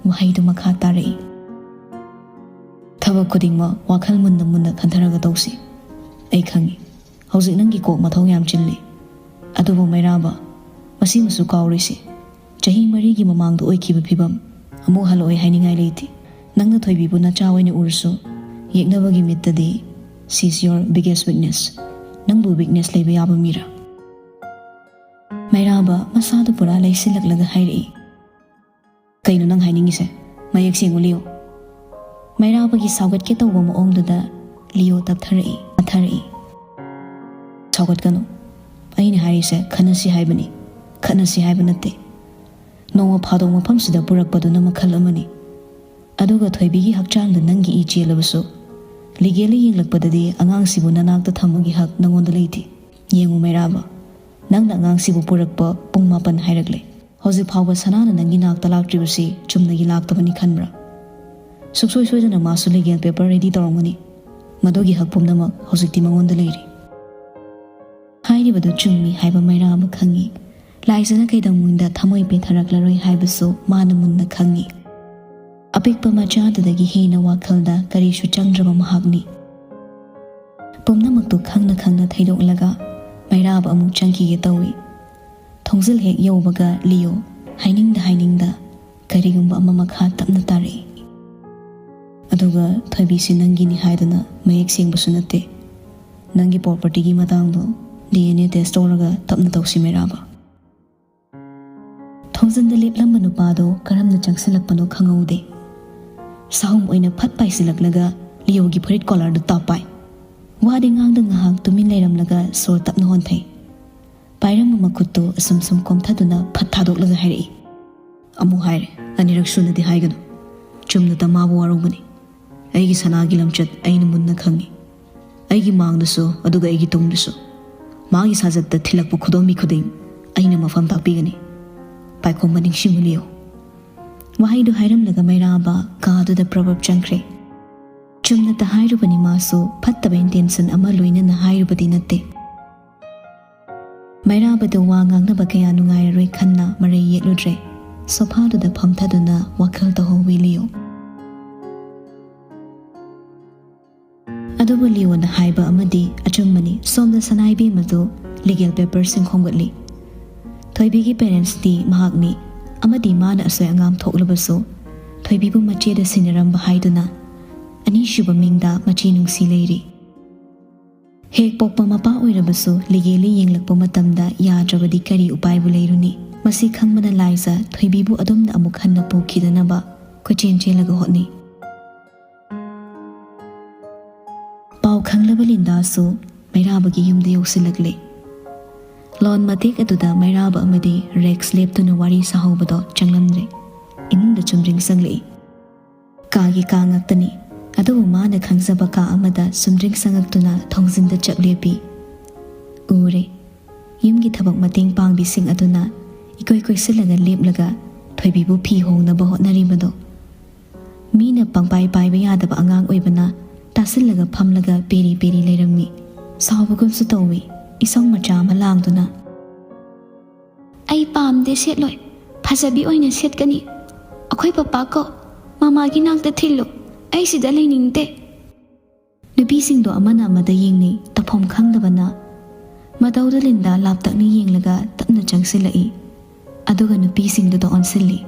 ꯋꯥꯍꯩꯗꯨ ꯃꯈꯥ ꯇꯥꯔꯛꯏ꯫ "ꯊꯕꯛ ꯈꯨꯗꯤꯡꯃꯛ ꯋꯥꯈꯜ ꯃꯨꯟꯅ ꯃꯨꯟꯅ ꯈꯟꯊꯔꯒ ꯇꯧꯁꯤ꯫ ꯑꯩ ꯈꯪꯏ, ꯍꯧꯖꯤꯛ ꯅꯪꯒꯤ ꯀꯣꯛ ꯃꯊꯧ ꯌꯥꯝ ꯆꯤꯜꯂꯤ꯫ ꯑꯗꯨꯕꯨ ꯃꯩꯔꯥꯕ, ꯃꯁꯤꯃꯁꯨ ꯀꯥꯎꯔꯣꯏꯁꯤ꯫ ꯆꯍꯤ ꯃꯔꯤꯒꯤ ꯃꯃꯥꯡꯗ ꯑꯣꯏꯈꯤꯕ ꯐꯤꯕꯝ ꯑꯃꯨꯛ ꯍꯜꯂꯛꯑꯣꯏ ꯍꯥꯏꯅꯤꯡꯉꯥꯏ ꯂꯩꯇꯦ꯫ ꯅꯪꯅ ꯊꯣꯏꯕꯤꯕꯨ ꯅꯆꯥ ꯑꯣꯏꯅ ꯎꯔꯁꯨ, ꯌꯦꯛꯅꯕꯒꯤ ꯃꯤꯠꯇꯗꯤ she is your biggest weakness꯫ ꯅꯪꯕꯨ weakness ꯂꯩꯕ ꯌꯥꯕ ꯃꯤꯔꯥ?" ꯃꯩꯔꯥꯕ ꯃꯁꯥꯗꯨ ꯄꯨꯔꯥ ꯂꯩꯁꯤꯜꯂꯛꯂꯒ ꯍꯥꯏꯔꯛꯏ꯫ "ꯀꯩꯅꯣ ꯅꯪ ꯍꯥꯏꯅꯤꯡꯉꯤꯁꯦ? ꯃꯌꯦꯛ ꯁꯦꯡꯉꯨ ꯂꯤꯑꯣ꯫" ꯃꯩꯔꯥꯕꯒꯤ ꯁꯥꯎꯒꯠꯀꯦ ꯇꯧꯕ ꯃꯑꯣꯡꯗꯨꯗ ꯂꯤꯑꯣ ꯇꯞꯊꯔꯛꯏ, ꯇꯞꯊꯔꯛꯏ꯫ "ꯁꯥꯎꯒꯠꯀꯅꯨ꯫ ꯑꯩꯅ ꯍꯥꯏꯔꯤꯁꯦ ꯈꯟꯅꯁꯤ ꯍꯥꯏꯕꯅꯤ, ꯈꯠꯅꯁꯤ ꯍꯥꯏꯕ ꯅꯠꯇꯦ꯫ ꯅꯣꯡꯃ ꯐꯥꯗꯣꯛ ꯃꯐꯝꯁꯤꯗ ꯄꯨꯔꯛꯄꯗꯨꯅ ꯃꯈꯜ ꯑꯃꯅꯤ꯫ ꯑꯗꯨꯒ ꯊꯣꯏꯕꯤꯒꯤ ꯍꯛꯆꯥꯡꯗ ꯅꯪꯒꯤ ꯏ ꯆꯦꯜꯂꯕꯁꯨ, legally ꯌꯦꯡꯂꯛꯄꯗꯗꯤ ꯑꯉꯥꯡꯁꯤꯕꯨ ꯅꯅꯥꯛꯇ ꯊꯝꯕꯒꯤ ꯍꯛ ꯅꯉꯣꯟꯗ ꯂꯩꯇꯦ꯫ ꯌꯦꯡꯉꯨ ꯃꯩꯔꯥꯕ, ꯅꯪꯅ ꯑꯉꯥꯡꯁꯤꯕꯨ ꯄꯨꯔꯛꯄ ꯄꯨꯡ ꯃꯥꯄꯟ ꯍꯥꯏꯔꯛꯂꯦ꯫ ꯍꯧꯖꯤꯛ ꯐꯥꯎꯕ ꯁꯅꯥꯅ ꯅꯪꯒꯤ ꯅꯥꯛꯇ ꯂꯥꯛꯇ꯭ꯔꯤꯕꯁꯤ ꯆꯨꯝꯅꯒꯤ ꯂꯥꯛꯇꯕꯅꯤ ꯈꯟꯕ꯭ꯔꯥ? ꯁꯨꯡꯁꯣꯏ ꯁꯣꯏꯗꯅ ꯃꯥꯁꯨ legal paper ready ꯇꯧꯔꯝꯒꯅꯤ꯫ ꯃꯗꯨꯒꯤ ꯍꯛ ꯄꯨꯝꯅꯃꯛ ꯍꯧꯖꯤꯛꯇꯤ ꯃꯉꯣꯟꯗ ꯂꯩꯔꯤ꯫" ꯍꯥꯏꯔꯤꯕꯗꯨ ꯆꯨꯝꯃꯤ ꯍꯥꯏꯕ ꯃꯩꯔꯥꯕ ꯈꯪꯏ꯫ ꯂꯥꯏꯖꯅ ꯀꯩꯗꯧꯉꯩꯗ ꯊꯃꯣꯏ ꯄꯦꯟꯊꯔꯛꯂꯔꯣꯏ ꯍꯥꯏꯕꯁꯨ ꯃꯥꯅ ꯃꯨꯟꯅ ꯈꯪꯏ꯫ ꯑꯄꯤꯛꯄ ꯃꯆꯥꯗꯨꯗꯒꯤ ꯍꯦꯟꯅ ꯋꯥꯈꯜꯗ ꯀꯔꯤꯁꯨ ꯆꯪꯗ꯭ꯔꯕ ꯃꯍꯥꯛꯅꯤ꯫ ꯄꯨꯝꯅꯃꯛꯇꯨ ꯈꯪꯅ ꯈꯪꯅ ꯊꯩꯗꯣꯛꯂꯒ ꯃꯩꯔꯥꯕ ꯑꯃꯨꯛ ꯆꯪꯈꯤꯒꯦ ꯇꯧꯏ꯫ ꯊꯣꯡꯖꯤꯜ ꯍꯦꯛ ꯌꯧꯕꯒ ꯂꯤꯑꯣ ꯍꯥꯏꯅꯤꯡꯗ ꯍꯥꯏꯅꯤꯡꯗ ꯀꯔꯤꯒꯨꯝꯕ ꯑꯃ ꯃꯈꯥ ꯇꯞꯅ ꯇꯥꯔꯛꯏ꯫ "ꯑꯗꯨꯒ ꯊꯣꯏꯕꯤꯁꯤ ꯅꯪꯒꯤꯅꯤ ꯍꯥꯏꯗꯨꯅ ꯃꯌꯦꯛ ꯁꯦꯡꯕꯁꯨ ꯅꯠꯇꯦ꯫ ꯅꯪꯒꯤ propertyꯒꯤ ꯃꯇꯥꯡꯗꯣ DNA test ꯇꯧꯔꯒ ꯇꯞꯅ ꯇꯧꯁꯤ ꯃꯩꯔꯥꯕ꯫" ꯊꯣꯡꯖꯤꯟꯗ ꯂꯦꯞꯂꯝꯕ ꯅꯨꯄꯥꯗꯣ ꯀꯔꯝꯅ ꯆꯪꯁꯤꯜꯂꯛꯄꯅꯣ ꯈꯪꯍꯧꯗꯦ꯫ ꯁꯥꯍꯨꯝ ꯑꯣꯏꯅ ꯐꯠ ꯄꯥꯏꯁꯤꯜꯂꯛꯂꯒ ꯂꯤꯑꯣꯒꯤ ꯐꯨꯔꯤꯠ collarꯗꯨ ꯇꯥꯞ ꯄꯥꯏ꯫ ꯋꯥꯗꯤ ꯉꯥꯡꯗ ꯉꯥꯏꯍꯥꯛ ꯇꯨꯃꯤꯟ ꯂꯩꯔꯝꯂꯒ ꯁꯣꯔ ꯇꯞꯅ ꯍꯣꯟꯊꯩ꯫ ꯄꯥꯏꯔꯝꯕ ꯃꯈꯨꯠꯇꯨ ꯑꯁꯨꯝ ꯁꯨꯝ ꯀꯣꯝꯊꯗꯨꯅ ꯐꯠ ꯊꯥꯗꯣꯛꯂꯒ ꯍꯥꯏꯔꯛꯏ꯫ "ꯑꯃꯨꯛ ꯍꯥꯏꯔꯦ, ꯑꯅꯤꯔꯛ ꯁꯨꯅꯗꯤ ꯍꯥꯏꯒꯅꯨ꯫ ꯆꯨꯝꯅꯇ ꯃꯥꯕꯨ ꯋꯥꯔꯧꯒꯅꯤ꯫ ꯑꯩꯒꯤ ꯁꯅꯥꯒꯤ ꯂꯝꯆꯠ ꯑꯩꯅ ꯃꯨꯟꯅ ꯈꯪꯏ꯫ ꯑꯩꯒꯤ ꯃꯥꯡꯗꯁꯨ ꯑꯗꯨꯒ ꯑꯩꯒꯤ ꯇꯨꯡꯗꯁꯨ ꯃꯥꯒꯤ ꯁꯥꯖꯠꯇ ꯊꯤꯜꯂꯛꯄ ꯈꯨꯗꯣꯝꯕꯤ ꯈꯨꯗꯤꯡ ꯑꯩꯅ ꯃꯐꯝ ꯇꯥꯛꯄꯤꯒꯅꯤ꯫ ꯄꯥꯏꯈꯣꯝꯕ ꯅꯤꯡꯁꯤꯡꯉꯨ ꯂꯤꯑꯣ꯫ ꯋꯥꯍꯩꯗꯨ ꯍꯥꯏꯔꯝꯂꯒ ꯃꯩꯔꯥꯕ ꯀꯥꯗꯨꯗ ꯄ꯭ꯔꯕꯞ ꯆꯪꯈ꯭ꯔꯦ꯫ ꯆꯨꯝꯅꯇ ꯍꯥꯏꯔꯨꯕꯅꯤ, ꯃꯥꯁꯨ ꯐꯠꯇꯕ intention ꯑꯃ ꯂꯣꯏꯅꯅ ꯍꯥꯏꯔꯨꯕꯗꯤ ꯅꯠꯇꯦ꯫ ꯃꯩꯔꯥꯕꯗ ꯋꯥ ꯉꯥꯡꯅꯕ ꯀꯌꯥ ꯅꯨꯡꯉꯥꯏꯔꯔꯣꯏ ꯈꯟꯅ ꯃꯔꯩ ꯌꯦꯠꯂꯨꯗ꯭ꯔꯦ꯫ ꯁꯣꯐꯥꯗꯨꯗ ꯐꯝꯊꯗꯨꯅ ꯋꯥꯈꯜ ꯇꯧꯍꯧꯋꯤ ꯂꯤꯌꯣ꯫ ꯑꯗꯨꯕꯨ ꯂꯤꯌꯣꯅ ꯍꯥꯏꯕ ꯑꯃꯗꯤ ꯑꯆꯨꯝꯕꯅꯤ꯫ ꯁꯣꯝꯗ ꯁꯅꯥꯏꯕꯦꯝꯃꯗꯨ legal paperꯁꯤꯡ ꯈꯣꯝꯒꯠꯂꯤ꯫ ꯊꯣꯏꯕꯤꯒꯤ parentsꯇꯤ ꯃꯍꯥꯛꯅꯤ, ꯑꯃꯗꯤ ꯃꯥꯅ ꯑꯁꯣꯏ ꯑꯉꯥꯝ ꯊꯣꯛꯂꯕꯁꯨ ꯊꯣꯏꯕꯤꯕꯨ ꯃꯆꯦꯗ ꯁꯤꯟꯅꯔꯝꯕ ꯍꯥꯏꯗꯨꯅ ꯑꯅꯤꯁꯨꯕ ꯃꯤꯡꯗ ꯃꯆꯦ ꯅꯨꯡꯁꯤ ꯂꯩꯔꯤ꯫ ꯍꯦꯛ ꯄꯣꯛꯄ ꯃꯄꯥ ꯑꯣꯏꯔꯕꯁꯨ legally ꯌꯦꯡꯂꯛꯄ ꯃꯇꯝꯗ ꯌꯥꯗ꯭ꯔꯕꯗꯤ ꯀꯔꯤ ꯎꯄꯥꯏꯕꯨ ꯂꯩꯔꯨꯅꯤ? ꯃꯁꯤ ꯈꯪꯕꯅ ꯂꯥꯏꯖ ꯊꯣꯏꯕꯤꯕꯨ ꯑꯗꯣꯝꯅ ꯑꯃꯨꯛ ꯍꯟꯅ ꯄꯣꯛꯈꯤꯗꯅꯕ ꯀꯣꯏꯆꯦꯟ ꯆꯦꯜꯂꯒ ꯍꯣꯠꯅꯩ꯫ ꯄꯥꯎ ꯈꯪꯂꯕ ꯂꯤꯟꯗꯥꯁꯨ ꯃꯩꯔꯥꯕꯒꯤ ꯌꯨꯝꯗ ꯌꯧꯁꯤꯜꯂꯛꯂꯦ꯫ Lawn ꯃꯇꯦꯛ ꯑꯗꯨꯗ ꯃꯩꯔꯥꯕ ꯑꯃꯗꯤ ꯔꯦꯛꯁ ꯂꯦꯞꯇꯨꯅ ꯋꯥꯔꯤ ꯁꯥꯍꯧꯕꯗꯣ ꯆꯪꯂꯝꯗ꯭ꯔꯦ꯫ ꯏꯃꯨꯡꯗ ꯆꯨꯝꯗ꯭ꯔꯤꯡ ꯆꯪꯂꯛꯏ꯫ ꯀꯥꯒꯤ ꯀꯥ ꯉꯥꯛꯇꯅꯤ꯫ ꯑꯗꯨꯕꯨ ꯃꯥꯅ ꯈꯪꯖꯕ ꯀꯥ ꯑꯃꯗ ꯆꯨꯝꯗ꯭ꯔꯤꯡ ꯆꯪꯉꯛꯇꯨꯅ ꯊꯣꯡꯖꯤꯟꯗ ꯆꯞ ꯂꯦꯞꯄꯤ꯫ ꯎꯔꯦ꯫ ꯌꯨꯝꯒꯤ ꯊꯕꯛ ꯃꯇꯦꯡ ꯄꯥꯡꯕꯤꯁꯤꯡ ꯑꯗꯨꯅ ꯏꯀꯣꯏ ꯀꯣꯏꯁꯤꯜꯂꯒ ꯂꯦꯞꯂꯒ ꯊꯣꯏꯕꯤꯕꯨ ꯐꯤ ꯍꯣꯡꯅꯕ ꯍꯣꯠꯅꯔꯤꯕꯗꯣ꯫ ꯃꯤꯅ ꯄꯪꯄꯥꯏ ꯄꯥꯏꯕ ꯌꯥꯗꯕ ꯑꯉꯥꯡ ꯑꯣꯏꯕꯅ ꯇꯥꯁꯤꯜꯂꯒ ꯐꯝꯂꯒ ꯄꯦꯔꯤ ꯄꯦꯔꯤ ꯂꯩꯔꯝꯃꯤ꯫ ꯁꯥꯎꯕꯒꯨꯝꯁꯨ ꯇꯧꯏ, ꯏꯁꯧ ꯃꯆꯥ ꯑꯃ ꯂꯥꯡꯗꯨꯅ꯫ "ꯑꯩ ꯄꯥꯝꯗꯦ, ꯁꯦꯠꯂꯣꯏ꯫ ꯐꯖꯕꯤ ꯑꯣꯏꯅ ꯁꯦꯠꯀꯅꯤ꯫ ꯑꯩꯈꯣꯏ ꯄꯄꯥ ꯀꯧ꯫ ꯃꯃꯥꯒꯤ ꯅꯥꯛꯇ ꯊꯤꯜꯂꯨ꯫ ꯑꯩ ꯁꯤꯗ ꯂꯩꯅꯤꯡꯗꯦ꯫" ꯅꯨꯄꯤꯁꯤꯡꯗꯣ ꯑꯃꯅ ꯑꯃꯗ ꯌꯦꯡꯅꯩ, ꯇꯧꯐꯝ ꯈꯪꯗꯕꯅ꯫ ꯃꯇꯧꯗꯨ ꯂꯤꯟꯗꯥ ꯂꯥꯞꯇꯛꯅ ꯌꯦꯡꯂꯒ ꯇꯞꯅ ꯆꯪꯁꯤꯜꯂꯛꯏ꯫ ꯑꯗꯨꯒ ꯅꯨꯄꯤꯁꯤꯡꯗꯨꯗ ꯑꯣꯟꯁꯤꯜꯂꯤ꯫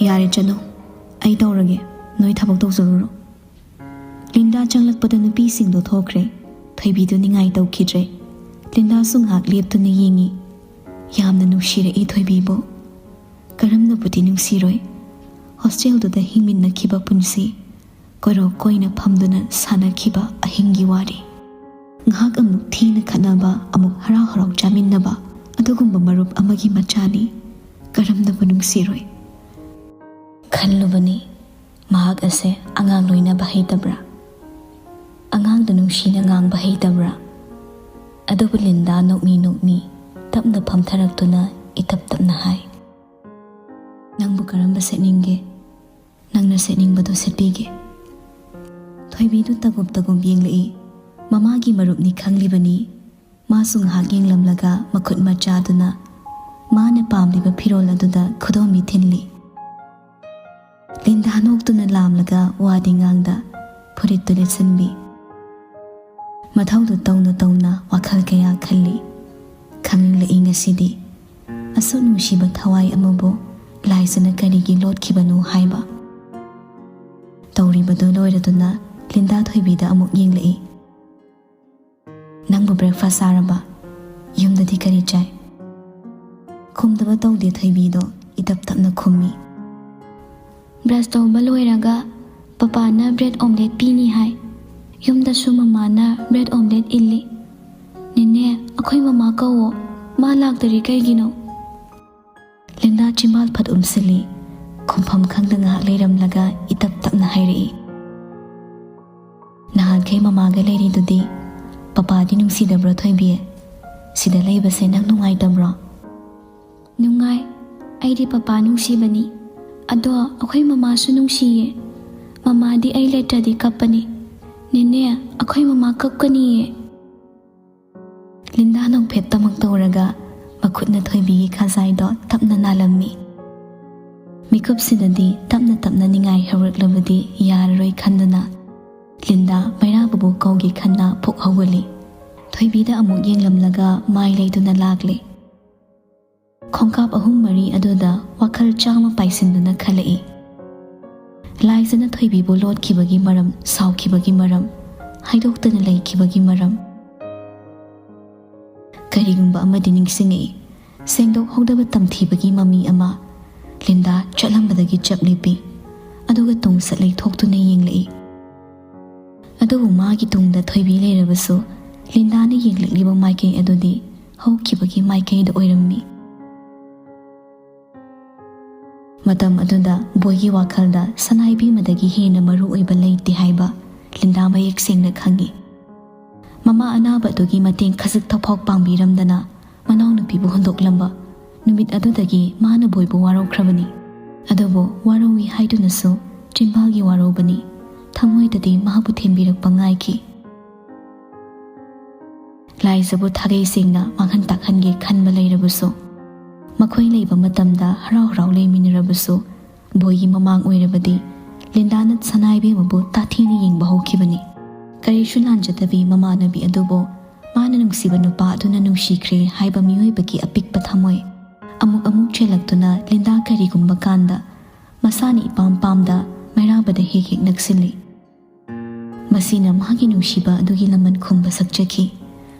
"ꯌꯥꯔꯦ, ꯆꯠꯂꯣ꯫ ꯑꯩ ꯇꯧꯔꯒꯦ꯫ ꯅꯣꯏ ꯊꯕꯛ ꯇꯧꯖꯔꯨꯔꯣ꯫" ꯂꯤꯟꯗꯥ ꯆꯪꯂꯛꯄꯗ ꯅꯨꯄꯤꯁꯤꯡꯗꯣ ꯊꯣꯛꯈ꯭ꯔꯦ꯫ ꯊꯣꯏꯕꯤꯗꯨ ꯅꯤꯡꯉꯥꯏ ꯇꯧꯈꯤꯗ꯭ꯔꯦ꯫ ꯂꯤꯟꯗꯥꯁꯨ ꯉꯥꯏꯍꯥꯛ ꯂꯦꯞꯇꯨꯅ ꯌꯦꯡꯉꯤ꯫ ꯌꯥꯝꯅ ꯅꯨꯡꯁꯤꯔꯛꯏ ꯊꯣꯏꯕꯤꯕꯨ꯫ ꯀꯔꯝꯅꯕꯨꯗꯤ ꯅꯨꯡꯁꯤꯔꯣꯏ? ꯍꯣꯁꯇꯦꯜꯗꯨꯗ ꯍꯤꯡꯃꯤꯟꯅꯈꯤꯕ ꯄꯨꯟꯁꯤ, ꯀꯣꯏꯔꯣꯛ ꯀꯣꯏꯅ ꯐꯝꯗꯨꯅ ꯁꯥꯟꯅꯈꯤꯕ ꯑꯍꯤꯡꯒꯤ ꯋꯥꯔꯤ꯫ ꯉꯥꯏꯍꯥꯛ ꯑꯃꯨꯛ ꯊꯤꯅ ꯈꯠꯅꯕ, ꯑꯃꯨꯛ ꯍꯔꯥꯎ ꯍꯔꯥꯎ ꯆꯥꯃꯤꯟꯅꯕ, ꯑꯗꯨꯒꯨꯝꯕ ꯃꯔꯨꯞ ꯑꯃꯒꯤ ꯃꯆꯥꯅꯤ꯫ ꯀꯔꯝꯅꯕꯨ ꯅꯨꯡꯁꯤꯔꯣꯏ? ꯈꯜꯂꯨꯕꯅꯤ, ꯃꯍꯥꯛ ꯑꯁꯦ ꯑꯉꯥꯡ ꯂꯣꯏꯅꯕ ꯍꯩꯇꯕ꯭ꯔꯥ? ꯑꯉꯥꯡꯗ ꯅꯨꯡꯁꯤꯅ ꯉꯥꯡꯕ ꯍꯩꯇꯕ꯭ꯔꯥ? ꯑꯗꯨꯕꯨ ꯂꯤꯟꯗꯥ ꯅꯣꯛꯃꯤ ꯅꯣꯛꯃꯤ ꯇꯞꯅ ꯐꯝꯊꯔꯛꯇꯨꯅ ꯏꯇꯞ ꯇꯞꯅ ꯍꯥꯏ, ꯅꯪꯕꯨ ꯀꯔꯝꯕ ꯁꯦꯠꯅꯤꯡꯒꯦ? ꯅꯪꯅ ꯁꯦꯠꯅꯤꯡꯕꯗꯣ ꯁꯦꯠꯄꯤꯒꯦ꯫ ꯊꯣꯏꯕꯤꯗꯨ ꯇꯒꯨꯝ ꯇꯒꯨꯝ ꯌꯦꯡꯂꯛꯏ꯫ ꯃꯃꯥꯒꯤ ꯃꯔꯨꯞꯅꯤ ꯈꯪꯂꯤꯕꯅꯤ꯫ ꯃꯥꯁꯨ ꯉꯥꯏꯍꯥꯛ ꯌꯦꯡꯂꯝꯂꯒ ꯃꯈꯨꯠ ꯃꯆꯥꯗꯨꯅ ꯃꯥꯅ ꯄꯥꯝꯂꯤꯕ ꯐꯤꯔꯣꯜ ꯑꯗꯨꯗ ꯈꯨꯗꯣꯝꯕꯤ ꯊꯤꯜꯂꯤ꯫ ꯂꯤꯟꯗꯥ ꯅꯣꯛꯇꯨꯅ ꯂꯥꯝꯂꯒ ꯋꯥꯗꯤ ꯉꯥꯡꯗ ꯐꯨꯔꯤꯠꯇꯨ ꯂꯤꯠꯁꯤꯟꯕꯤ꯫ ꯃꯊꯧꯗꯨ ꯇꯧꯅ ꯇꯧꯅ ꯋꯥꯈꯜ ꯀꯌꯥ ꯈꯜꯂꯤ꯫ ꯈꯪꯅꯤꯡꯂꯛꯏ ꯉꯁꯤꯗꯤ꯫ ꯑꯁꯨꯛ ꯅꯨꯡꯁꯤꯕ ꯊꯋꯥꯏ ꯑꯃꯕꯨ ꯂꯥꯏꯖꯅ ꯀꯔꯤꯒꯤ ꯂꯣꯠꯈꯤꯕꯅꯣ ꯍꯥꯏꯕ꯫ ꯇꯧꯔꯤꯕꯗꯨ ꯂꯣꯏꯔꯗꯨꯅ ꯂꯤꯟꯗꯥ ꯊꯣꯏꯕꯤꯗ ꯑꯃꯨꯛ ꯌꯦꯡꯂꯛꯏ꯫ "ꯅꯪꯕꯨ breakfast ꯆꯥꯔꯕ? ꯌꯨꯝꯗꯗꯤ ꯀꯔꯤ ꯆꯥꯏ?" ꯈꯨꯝꯗꯕ ꯇꯧꯗꯦ ꯊꯣꯏꯕꯤꯗꯣ, ꯏꯇꯞ ꯇꯞꯅ ꯈꯨꯝꯃꯤ꯫ "Brush ꯇꯧꯕ ꯂꯣꯏꯔꯒ ꯄꯄꯥꯅ bread omelette ꯄꯤꯅꯤ ꯍꯥꯏ꯫ ꯌꯨꯝꯗꯁꯨ ꯃꯃꯥꯅ bread omelette ꯏꯜꯂꯤ꯫ ꯅꯦꯅꯦ, ꯑꯩꯈꯣꯏ ꯃꯃꯥ ꯀꯧꯋꯣ, ꯃꯥ ꯂꯥꯛꯇꯔꯤ ꯀꯩꯒꯤꯅꯣ?" ꯂꯤꯟꯗꯥ ꯆꯤꯝꯕꯥꯜ ꯐꯠ ꯎꯝꯁꯤꯜꯂꯤ꯫ ꯈꯨꯝꯐꯝ ꯈꯪꯗ ꯉꯥꯏꯍꯥꯛ ꯂꯩꯔꯝꯂꯒ ꯏꯇꯞ ꯇꯞꯅ ꯍꯥꯏꯔꯛꯏ꯫ "ꯅꯍꯥꯟꯈꯩ ꯃꯃꯥꯒ ꯂꯩꯔꯤꯗꯨꯗꯤ ꯄꯄꯥꯗꯤ ꯅꯨꯡꯁꯤꯗꯕ꯭ꯔꯣ ꯊꯣꯏꯕꯤ? ꯁꯤꯗ ꯂꯩꯕꯁꯦ ꯅꯪ ꯅꯨꯡꯉꯥꯏꯇꯕ꯭ꯔꯣ?" "ꯅꯨꯡꯉꯥꯏ꯫ ꯑꯩꯗꯤ ꯄꯄꯥ ꯅꯨꯡꯁꯤꯕꯅꯤ꯫ ꯑꯗꯣ ꯑꯩꯈꯣꯏ ꯃꯃꯥꯁꯨ ꯅꯨꯡꯁꯤꯌꯦ꯫ ꯃꯃꯥꯗꯤ ꯑꯩ ꯂꯩꯇ꯭ꯔꯗꯤ ꯀꯞꯄꯅꯤ꯫ ꯅꯦꯅꯦ, ꯑꯩꯈꯣꯏ ꯃꯃꯥ ꯀꯞꯀꯅꯤꯌꯦ꯫" ꯂꯤꯟꯗꯥ ꯅꯣꯛꯐꯦꯠꯇꯃꯛ ꯇꯧꯔꯒ ꯃꯈꯨꯠꯅ ꯊꯣꯏꯕꯤꯒꯤ ꯈꯖꯥꯏꯗꯣ ꯇꯞꯅ ꯅꯥꯜꯂꯝꯃꯤ꯫ ꯃꯤꯀꯨꯞꯁꯤꯗꯗꯤ ꯇꯞꯅ ꯇꯞꯅ ꯅꯤꯡꯉꯥꯏ ꯍꯧꯔꯛꯂꯕꯗꯤ ꯌꯥꯔꯔꯣꯏ ꯈꯟꯗꯨꯅ ꯂꯤꯟꯗꯥ ꯃꯩꯔꯥꯕꯕꯨ ꯀꯧꯒꯦ ꯈꯟꯅ ꯐꯨꯛ ꯍꯧꯒꯠꯂꯤ꯫ ꯊꯣꯏꯕꯤꯗ ꯑꯃꯨꯛ ꯌꯦꯡꯂꯝꯂꯒ ꯃꯥꯏ ꯂꯩꯗꯨꯅ ꯂꯥꯛꯂꯦ꯫ ꯈꯣꯡꯀꯥꯞ ꯑꯍꯨꯝ ꯃꯔꯤ ꯑꯗꯨꯗ ꯋꯥꯈꯜ ꯆꯥꯝꯃ ꯄꯥꯏꯁꯤꯟꯗꯨꯅ ꯈꯜꯂꯛꯏ꯫ ꯂꯥꯏꯖꯅ ꯊꯣꯏꯕꯤꯕꯨ ꯂꯣꯠꯈꯤꯕꯒꯤ ꯃꯔꯝ, ꯁꯥꯎꯈꯤꯕꯒꯤ ꯃꯔꯝ, ꯍꯥꯏꯗꯣꯛꯇꯅ ꯂꯩꯈꯤꯕꯒꯤ ꯃꯔꯝ꯫ ꯀꯔꯤꯒꯨꯝꯕ ꯑꯃꯗꯤ ꯅꯤꯡꯁꯤꯡꯉꯛꯏ꯫ ꯁꯦꯡꯗꯣꯛꯍꯧꯗꯕ ꯇꯝꯊꯤꯕꯒꯤ ꯃꯃꯤ ꯑꯃ꯫ ꯂꯤꯟꯗꯥ ꯆꯠꯂꯝꯕꯗꯒꯤ ꯆꯞ ꯂꯦꯞꯄꯤ꯫ ꯑꯗꯨꯒ ꯇꯨꯡ ꯁꯠ ꯂꯩꯊꯣꯛꯇꯨꯅ ꯌꯦꯡꯂꯛꯏ꯫ ꯑꯗꯨꯕꯨ ꯃꯥꯒꯤ ꯇꯨꯡꯗ ꯊꯣꯏꯕꯤ ꯂꯩꯔꯕꯁꯨ, ꯂꯤꯟꯗꯥꯅ ꯌꯦꯡꯂꯛꯂꯤꯕ ꯃꯥꯏꯀꯩ ꯑꯗꯨꯗꯤ ꯍꯧꯈꯤꯕꯒꯤ ꯃꯥꯏꯀꯩꯗ ꯑꯣꯏꯔꯝꯃꯤ꯫ ꯃꯇꯝ ꯑꯗꯨꯗ ꯕꯣꯏꯒꯤ ꯋꯥꯈꯜꯗ ꯁꯅꯥ ꯏꯕꯦꯝꯃꯗꯒꯤ ꯍꯦꯟꯅ ꯃꯔꯨ ꯑꯣꯏꯕ ꯂꯩꯇꯦ ꯍꯥꯏꯕ ꯂꯤꯟꯗꯥ ꯃꯌꯦꯛ ꯁꯦꯡꯅ ꯈꯪꯏ꯫ ꯃꯃꯥ ꯑꯅꯥꯕ ꯑꯗꯨꯒꯤ ꯃꯇꯦꯡ ꯈꯖꯤꯛꯇꯐꯥꯎ ꯄꯥꯡꯕꯤꯔꯝꯗꯅ ꯃꯅꯥꯎꯅꯨꯄꯤꯕꯨ ꯍꯨꯟꯗꯣꯛꯂꯝꯕ ꯅꯨꯃꯤꯠ ꯑꯗꯨꯗꯒꯤ ꯃꯥꯅ ꯕꯣꯏꯕꯨ ꯋꯥꯔꯧꯈ꯭ꯔꯕꯅꯤ꯫ ꯑꯗꯨꯕꯨ ꯋꯥꯔꯧꯏ ꯍꯥꯏꯗꯨꯅꯁꯨ ꯆꯤꯝꯕꯥꯜꯒꯤ ꯋꯥꯔꯧꯕꯅꯤ, ꯊꯃꯣꯏꯗꯗꯤ ꯃꯍꯥꯛꯄꯨ ꯊꯦꯝꯕꯤꯔꯛꯄ ꯉꯥꯏꯈꯤ꯫ ꯂꯥꯏꯖꯕꯨ ꯊꯥꯒꯩ ꯁꯦꯡꯅ ꯃꯥꯡꯍꯟ ꯇꯥꯛꯍꯟꯒꯦ ꯈꯟꯕ ꯂꯩꯔꯕꯁꯨ, ꯃꯈꯣꯏ ꯂꯩꯕ ꯃꯇꯝꯗ ꯍꯔꯥꯎ ꯍꯔꯥꯎ ꯂꯩꯃꯤꯟꯅꯔꯕꯁꯨ, ꯕꯣꯏꯒꯤ ꯃꯃꯥꯡ ꯑꯣꯏꯔꯕꯗꯤ ꯂꯤꯟꯗꯥꯅ ꯁꯅꯥ ꯏꯕꯦꯝꯃꯕꯨ ꯇꯥꯊꯤꯅ ꯌꯦꯡꯕ ꯍꯧꯈꯤꯕꯅꯤ꯫ ꯀꯔꯤꯁꯨ ꯂꯥꯟꯖꯗꯕꯤ ꯃꯃꯥꯟꯅꯕꯤ ꯑꯗꯨꯕꯨ ꯃꯥꯅ ꯅꯨꯡꯁꯤꯕ ꯅꯨꯄꯥ ꯑꯗꯨꯅ ꯅꯨꯡꯁꯤꯈ꯭ꯔꯦ ꯍꯥꯏꯕ ꯃꯤꯑꯣꯏꯕꯒꯤ ꯑꯄꯤꯛꯄ ꯊꯃꯣꯏ ꯑꯃꯨꯛ ꯑꯃꯨꯛ ꯆꯦꯜꯂꯛꯇꯨꯅ ꯂꯤꯟꯗꯥ ꯀꯔꯤꯒꯨꯝꯕ ꯀꯥꯟꯗ ꯃꯁꯥꯅ ꯏꯄꯥꯝ ꯄꯥꯝꯗ ꯃꯩꯔꯥꯕꯗ ꯍꯦꯛ ꯍꯦꯛ ꯅꯛꯁꯤꯜꯂꯤ꯫ ꯃꯁꯤꯅ ꯃꯥꯒꯤ ꯅꯨꯡꯁꯤꯕ ꯑꯗꯨꯒꯤ ꯂꯃꯟ ꯈꯨꯝꯕ ꯁꯛꯆꯈꯤ꯫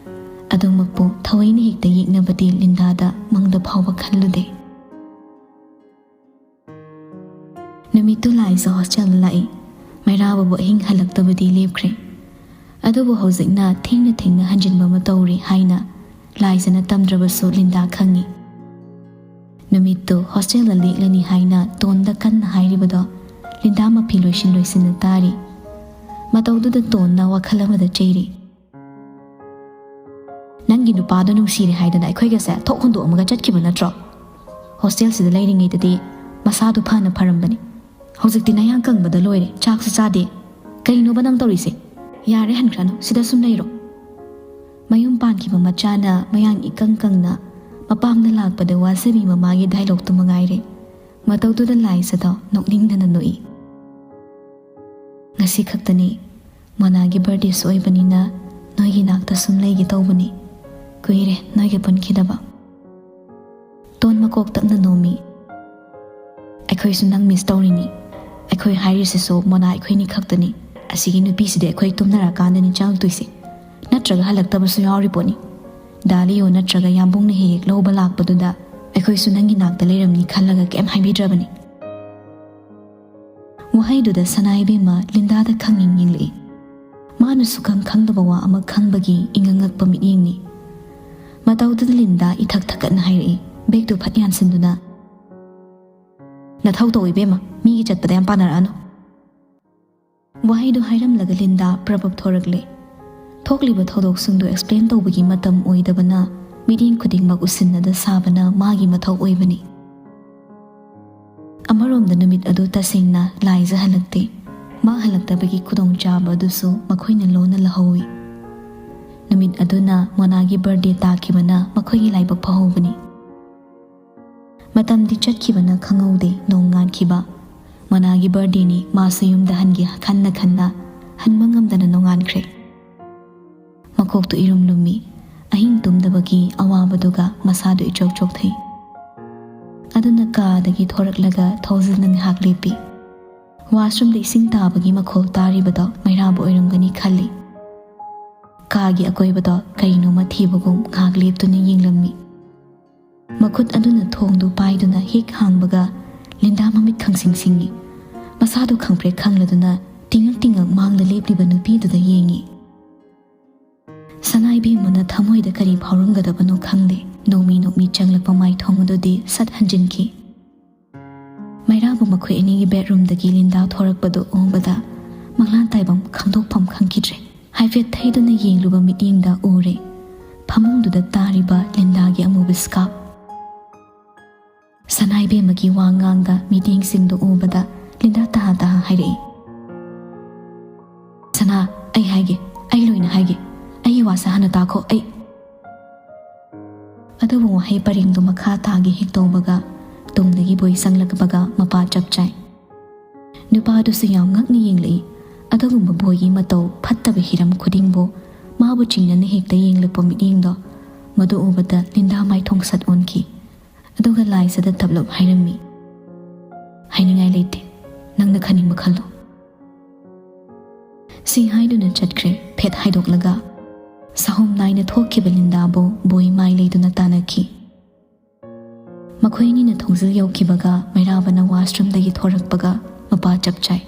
ꯑꯗꯨꯃꯛꯄꯨ ꯊꯑꯣꯏꯅ ꯍꯦꯛꯇ ꯌꯦꯛꯅꯕꯗꯤ ꯂꯤꯟꯗꯥꯗ ꯃꯪꯗ ꯐꯥꯎꯕ ꯈꯜꯂꯨꯗꯦ꯫ ꯅꯨꯃꯤꯠꯇꯨ ꯂꯥꯏꯖ ꯍꯣꯁꯇꯦꯜꯗ ꯂꯥꯛꯏ꯫ ꯃꯩꯔꯥꯕꯕꯨ ꯑꯍꯤꯡ ꯍꯜꯂꯛꯇꯕꯗꯤ ꯂꯦꯞꯈ꯭ꯔꯦ꯫ ꯑꯗꯨꯕꯨ ꯍꯧꯖꯤꯛꯅ ꯊꯦꯡꯅ ꯊꯦꯡꯅ ꯍꯟꯖꯤꯟꯕ ꯑꯃ ꯇꯧꯔꯤ ꯍꯥꯏꯅ ꯂꯥꯏꯖꯅ ꯇꯝꯗ꯭ꯔꯕꯁꯨ ꯂꯤꯟꯗꯥ ꯈꯪꯏ꯫ ꯅꯨꯃꯤꯠꯇꯨ ꯍꯣꯁꯇꯦꯜꯗ ꯂꯦꯛꯂꯅꯤ ꯍꯥꯏꯅ ꯇꯣꯟꯗ ꯀꯟꯅ ꯍꯥꯏꯔꯤꯕꯗꯣ ꯂꯤꯟꯗꯥ ꯃꯐꯤ ꯂꯣꯏꯁꯤꯟ ꯂꯣꯏꯁꯤꯟꯅ ꯇꯥꯔꯤ꯫ ꯃꯇꯧꯗꯨꯗ ꯇꯣꯟꯅ ꯋꯥꯈꯜ ꯑꯃꯗ ꯆꯩꯔꯤ꯫ "ꯅꯪꯒꯤ ꯅꯨꯄꯥꯗꯣ ꯅꯨꯡꯁꯤꯔꯦ ꯍꯥꯏꯗꯅ ꯑꯩꯈꯣꯏꯒꯁꯦ ꯊꯣꯛ ꯍꯨꯟꯗꯣꯛꯑꯝꯃꯒ ꯆꯠꯈꯤꯕ ꯅꯠꯇ꯭ꯔꯣ? ꯍꯣꯁꯇꯦꯜꯁꯤꯗ ꯂꯩꯔꯤꯉꯩꯗꯗꯤ ꯃꯁꯥꯗꯨ ꯐꯅ ꯐꯔꯝꯕꯅꯤ꯫ ꯍꯧꯖꯤꯛꯇꯤ ꯅꯌꯥꯡ ꯀꯪꯕꯗ ꯂꯣꯏꯔꯦ, ꯆꯥꯛꯁꯨ ꯆꯥꯗꯦ꯫ ꯀꯔꯤꯅꯣꯕ ꯅꯪ ꯇꯧꯔꯤꯁꯦ? ꯌꯥꯔꯦ, ꯍꯟꯈ꯭ꯔꯅꯨ, ꯁꯤꯗ ꯁꯨꯝ ꯂꯩꯔꯣ꯫" ꯃꯌꯨꯝ ꯄꯥꯟꯈꯤꯕ ꯃꯆꯥꯅ ꯃꯌꯥꯡ ꯏꯀꯪ ꯀꯪꯅ ꯃꯄꯥꯝꯗ ꯂꯥꯛꯄꯗ ꯋꯥꯖꯕꯤ ꯃꯃꯥꯒꯤ ꯗꯥꯏꯂꯣꯛꯇꯨ ꯃꯉꯥꯏꯔꯦ꯫ ꯃꯇꯧꯗꯨꯗ ꯂꯥꯏꯖꯗꯣ ꯅꯣꯛꯅꯤꯡꯗꯅ ꯅꯣꯛꯏ꯫ "ꯉꯁꯤ ꯈꯛꯇꯅꯤ, ꯃꯣꯅꯥꯒꯤ ꯕꯥꯔꯗꯦꯁꯨ ꯑꯣꯏꯕꯅꯤꯅ ꯅꯣꯏꯒꯤ ꯅꯥꯛꯇ ꯁꯨꯝ ꯂꯩꯒꯦ ꯇꯧꯕꯅꯤ꯫ ꯀꯨꯏꯔꯦ ꯅꯣꯏꯒ ꯄꯨꯟꯈꯤꯗꯕ꯫" ꯇꯣꯟ ꯃꯀꯣꯛ ꯇꯞꯅ ꯅꯣꯝꯃꯤ꯫ "ꯑꯩꯈꯣꯏꯁꯨ ꯅꯪ ꯃꯤꯁ ꯇꯧꯔꯤꯅꯤ꯫ ꯑꯩꯈꯣꯏ ꯍꯥꯏꯔꯤꯁꯤꯁꯨ ꯃꯣꯅꯥ ꯑꯩꯈꯣꯏꯅꯤ ꯈꯛꯇꯅꯤ꯫ ꯑꯁꯤꯒꯤ ꯅꯨꯄꯤꯁꯤꯗꯤ ꯑꯩꯈꯣꯏ ꯇꯨꯝꯅꯔꯀꯥꯟꯗꯅꯤ ꯆꯪꯉꯛꯇꯣꯏꯁꯦ꯫ ꯅꯠꯇ꯭ꯔꯒ ꯍꯜꯂꯛꯇꯕꯁꯨ ꯌꯥꯎꯔꯤ ꯄꯣꯠꯅꯤ꯫ ꯗꯥ ꯂꯤꯌꯣ ꯅꯠꯇ꯭ꯔꯒ ꯌꯥꯝꯕꯨꯡꯅ ꯍꯦꯛ ꯍꯦꯛ ꯂꯧꯕ ꯂꯥꯛꯄꯗꯨꯗ ꯑꯩꯈꯣꯏꯁꯨ ꯅꯪꯒꯤ ꯅꯥꯛꯇ ꯂꯩꯔꯝꯅꯤ ꯈꯜꯂꯒ ꯀꯩꯝ ꯍꯥꯏꯕꯤꯗ꯭ꯔꯕꯅꯤ꯫" ꯋꯥꯍꯩꯗꯨꯗ ꯁꯅꯥ ꯏꯕꯦꯝꯃ ꯂꯤꯟꯗꯥꯗ ꯈꯪꯌꯦꯡ ꯌꯦꯡꯂꯛꯏ꯫ ꯃꯥꯅ ꯁꯨꯈꯪ ꯈꯪꯗꯕ ꯋꯥ ꯑꯃ ꯈꯪꯕꯒꯤ ꯏꯉꯛ ꯉꯛꯄ ꯃꯤꯠꯌꯦꯡꯅꯤ꯫ ꯃꯇꯧꯗꯨꯗ ꯂꯤꯟꯗꯥ ꯏꯊꯛ ꯊꯛꯀꯠꯅ ꯍꯥꯏꯔꯛꯏ, ꯕꯦꯒꯇꯨ ꯐꯠ ꯌꯥꯟꯁꯤꯟꯗꯨꯅ꯫ "ꯅꯊꯧ ꯇꯧ ꯏꯕꯦꯝꯃ, ꯃꯤꯒꯤ ꯆꯠꯄꯗ ꯌꯥꯝ ꯄꯥꯅꯔꯛꯑꯅꯨ꯫" ꯋꯥꯍꯩꯗꯨ ꯍꯥꯏꯔꯝꯂꯒ ꯂꯤꯟꯗꯥ ꯄ꯭ꯔꯕꯞ ꯊꯣꯔꯛꯂꯦ꯫ ꯊꯣꯛꯂꯤꯕ ꯊꯧꯗꯣꯛꯁꯤꯡꯗꯨ ꯑꯦꯛꯁꯄ꯭ꯂꯦꯟ ꯇꯧꯕꯒꯤ ꯃꯇꯝ ꯑꯣꯏꯗꯕꯅ ꯃꯤꯠꯌꯦꯡ ꯈꯨꯗꯤꯡꯃꯛ ꯎꯁꯤꯟꯅꯗ ꯁꯥꯕꯅ ꯃꯥꯒꯤ ꯃꯊꯧ ꯑꯣꯏꯕꯅꯤ꯫ ꯑꯃꯔꯣꯝꯗ ꯅꯨꯃꯤꯠ ꯑꯗꯨ ꯇꯁꯦꯡꯅ ꯂꯥꯏꯖ ꯍꯜꯂꯛꯇꯦ꯫ ꯃꯥ ꯍꯜꯂꯛꯇꯕꯒꯤ ꯈꯨꯗꯣꯡꯆꯥꯕ ꯑꯗꯨꯁꯨ ꯃꯈꯣꯏꯅ ꯂꯣꯟꯅ ꯂꯧꯍꯧꯏ꯫ ꯅꯨꯃꯤꯠ ꯑꯗꯨꯅ ꯃꯣꯅꯥꯒꯤ ꯕꯥꯔꯗꯦ ꯇꯥꯈꯤꯕꯅ ꯃꯈꯣꯏꯒꯤ ꯂꯥꯏꯕꯛ ꯐꯍꯧꯕꯅꯤ꯫ ꯃꯇꯝꯗꯤ ꯆꯠꯈꯤꯕꯅ ꯈꯪꯍꯧꯗꯦ, ꯅꯣꯡ ꯉꯥꯟꯈꯤꯕ꯫ ꯃꯣꯅꯥꯒꯤ ꯕꯥꯔꯗꯦꯅꯤ, ꯃꯥꯁꯨ ꯌꯨꯝꯗ ꯍꯟꯒꯦ ꯈꯟꯅ ꯈꯟꯅ ꯍꯟꯕ ꯉꯝꯗꯅ ꯅꯣꯡꯉꯥꯟꯈ꯭ꯔꯦ꯫ ꯃꯀꯣꯛꯇꯨ ꯏꯔꯨꯝ ꯂꯨꯝꯃꯤ꯫ ꯑꯍꯤꯡ ꯇꯨꯝꯗꯕꯒꯤ ꯑꯋꯥꯕꯗꯨꯒ ꯃꯁꯥꯗꯨ ꯏꯆꯣꯛ ꯆꯣꯛꯊꯩ꯫ ꯑꯗꯨꯅ ꯀꯥꯗꯒꯤ ꯊꯣꯔꯛꯂꯒ ꯊꯣꯡꯖꯤꯜꯅ ꯉꯥꯏꯍꯥꯛ ꯂꯦꯞꯄꯤ꯫ ꯋꯥꯁꯔꯨꯝꯗ ꯏꯁꯤꯡ ꯇꯥꯕꯒꯤ ꯃꯈꯣꯜ ꯇꯥꯔꯤꯕꯗꯣ ꯃꯩꯔꯥꯕ ꯑꯣꯏꯔꯝꯒꯅꯤ ꯈꯜꯂꯤ꯫ ꯀꯥꯒꯤ ꯑꯀꯣꯏꯕꯗꯣ ꯀꯔꯤꯅꯣꯃ ꯊꯤꯕꯒꯨꯝ ꯉꯥꯏꯍꯥꯛ ꯂꯦꯞꯇꯨꯅ ꯌꯦꯡꯂꯝꯃꯤ꯫ ꯃꯈꯨꯠ ꯑꯗꯨꯅ ꯊꯣꯡꯗꯨ ꯄꯥꯏꯗꯨꯅ ꯍꯦꯛ ꯍꯥꯡꯕꯒ ꯂꯤꯟꯗꯥ ꯃꯃꯤꯠ ꯈꯪꯁꯤꯡ ꯁꯤꯡꯏ꯫ ꯃꯁꯥꯗꯨ ꯈꯪꯄ꯭ꯔꯦꯛ ꯈꯪꯂꯗꯨꯅ ꯇꯤꯡꯉꯛ ꯇꯤꯡꯉꯛ ꯃꯥꯡꯗ ꯂꯦꯞꯂꯤꯕ ꯅꯨꯄꯤꯗꯨꯗ ꯌꯦꯡꯏ꯫ ꯁꯅꯥꯏꯕꯦꯝꯃꯅ ꯊꯃꯣꯏꯗ ꯀꯔꯤ ꯐꯥꯎꯔꯝꯒꯗꯕꯅꯣ ꯈꯪꯗꯦ꯫ ꯅꯣꯡꯃꯤ ꯅꯣꯡꯃꯤ ꯆꯪꯂꯛꯄ ꯃꯥꯏꯊꯣꯡ ꯑꯗꯨꯗꯤ ꯁꯠ ꯍꯟꯖꯤꯟꯈꯤ꯫ ꯃꯩꯔꯥꯕ ꯃꯈꯣꯏ ꯑꯅꯤꯒꯤ ꯕꯦꯗꯔꯨꯝꯗꯒꯤ ꯂꯤꯟꯗꯥ ꯊꯣꯔꯛꯄꯗꯨ ꯎꯕꯗ ꯃꯪꯂꯥꯟ ꯇꯥꯏꯕꯝ ꯈꯪꯗꯣꯛꯐꯝ ꯈꯪꯈꯤꯗ꯭ꯔꯦ꯫ ꯍꯥꯏꯐꯦꯠ ꯊꯩꯗꯨꯅ ꯌꯦꯡꯂꯨꯕ ꯃꯤꯠꯌꯦꯡꯗ ꯎꯔꯦ꯫ ꯐꯃꯨꯡꯗꯨꯗ ꯇꯥꯔꯤꯕ ꯂꯤꯟꯗꯥꯒꯤ ꯑꯃꯨꯕ ꯁ꯭ꯀꯥꯔꯐ꯫ ꯁꯅꯥꯏꯕꯦꯝꯃꯒꯤ ꯋꯥ ꯉꯥꯡꯗ ꯃꯤꯠꯌꯦꯡꯁꯤꯡꯗꯨ ꯎꯕꯗ ꯂꯤꯟꯗꯥ ꯇꯍꯥ ꯇꯍꯥ ꯍꯥꯏꯔꯛꯏ, "ꯁꯅꯥ, ꯑꯩ ꯍꯥꯏꯒꯦ, ꯑꯩ ꯂꯣꯏꯅ ꯍꯥꯏꯒꯦ꯫ ꯑꯩꯒꯤ ꯋꯥꯁꯦ ꯍꯥꯟꯅ ꯇꯥꯈꯣ, ꯑꯩ..." ꯑꯗꯨꯕꯨ ꯋꯥꯍꯩ ꯄꯔꯦꯡꯗꯨ ꯃꯈꯥ ꯇꯥꯒꯦ ꯍꯦꯛ ꯇꯧꯕꯒ ꯇꯨꯡꯗꯒꯤ ꯕꯣꯏ ꯆꯪꯂꯛꯄꯒ ꯃꯄꯥ ꯆꯞ ꯆꯥꯏ꯫ ꯅꯨꯄꯥꯗꯨꯁꯨ ꯌꯥꯝ ꯉꯛꯅ ꯌꯦꯡꯂꯛꯏ꯫ ꯑꯗꯨꯒꯨꯝꯕ ꯕꯣꯏꯒꯤ ꯃꯇꯧ ꯐꯠꯇꯕ ꯍꯤꯔꯝ ꯈꯨꯗꯤꯡꯕꯨ ꯃꯥꯕꯨ ꯆꯤꯡꯅꯅ ꯍꯦꯛꯇ ꯌꯦꯡꯂꯛꯄ ꯃꯤꯠꯌꯦꯡꯗꯣ, ꯃꯗꯨ ꯎꯕꯗ ꯂꯤꯟꯗꯥ ꯃꯥꯏꯊꯣꯡ ꯁꯠ ꯑꯣꯟꯈꯤ꯫ ꯑꯗꯨꯒ ꯂꯥꯏꯖꯗ ꯇꯞꯂꯞ ꯍꯥꯏꯔꯝꯃꯤ, "ꯍꯥꯏꯅꯤꯡꯉꯥꯏ ꯂꯩꯇꯦ, ꯅꯪꯅ ꯈꯟꯅꯤꯡꯕ ꯈꯜꯂꯣ꯫" ꯁꯤ ꯍꯥꯏꯗꯨꯅ ꯆꯠꯈ꯭ꯔꯦ꯫ ꯐꯦꯠ ꯍꯥꯏꯗꯣꯛꯂꯒ ꯁꯥꯍꯨꯝ ꯅꯥꯏꯅ ꯊꯣꯛꯈꯤꯕ ꯂꯤꯟꯗꯥꯕꯨ ꯕꯣꯏ ꯃꯥꯏ ꯂꯩꯗꯨꯅ ꯇꯥꯟꯅꯈꯤ꯫ ꯃꯈꯣꯏ ꯑꯅꯤꯅ ꯊꯣꯡꯖꯤꯜ ꯌꯧꯈꯤꯕꯒ ꯃꯩꯔꯥꯕꯅ ꯋꯥꯁꯔꯨꯝꯗꯒꯤ ꯊꯣꯔꯛꯄꯒ ꯃꯄꯥ ꯆꯞ ꯆꯥꯏ꯫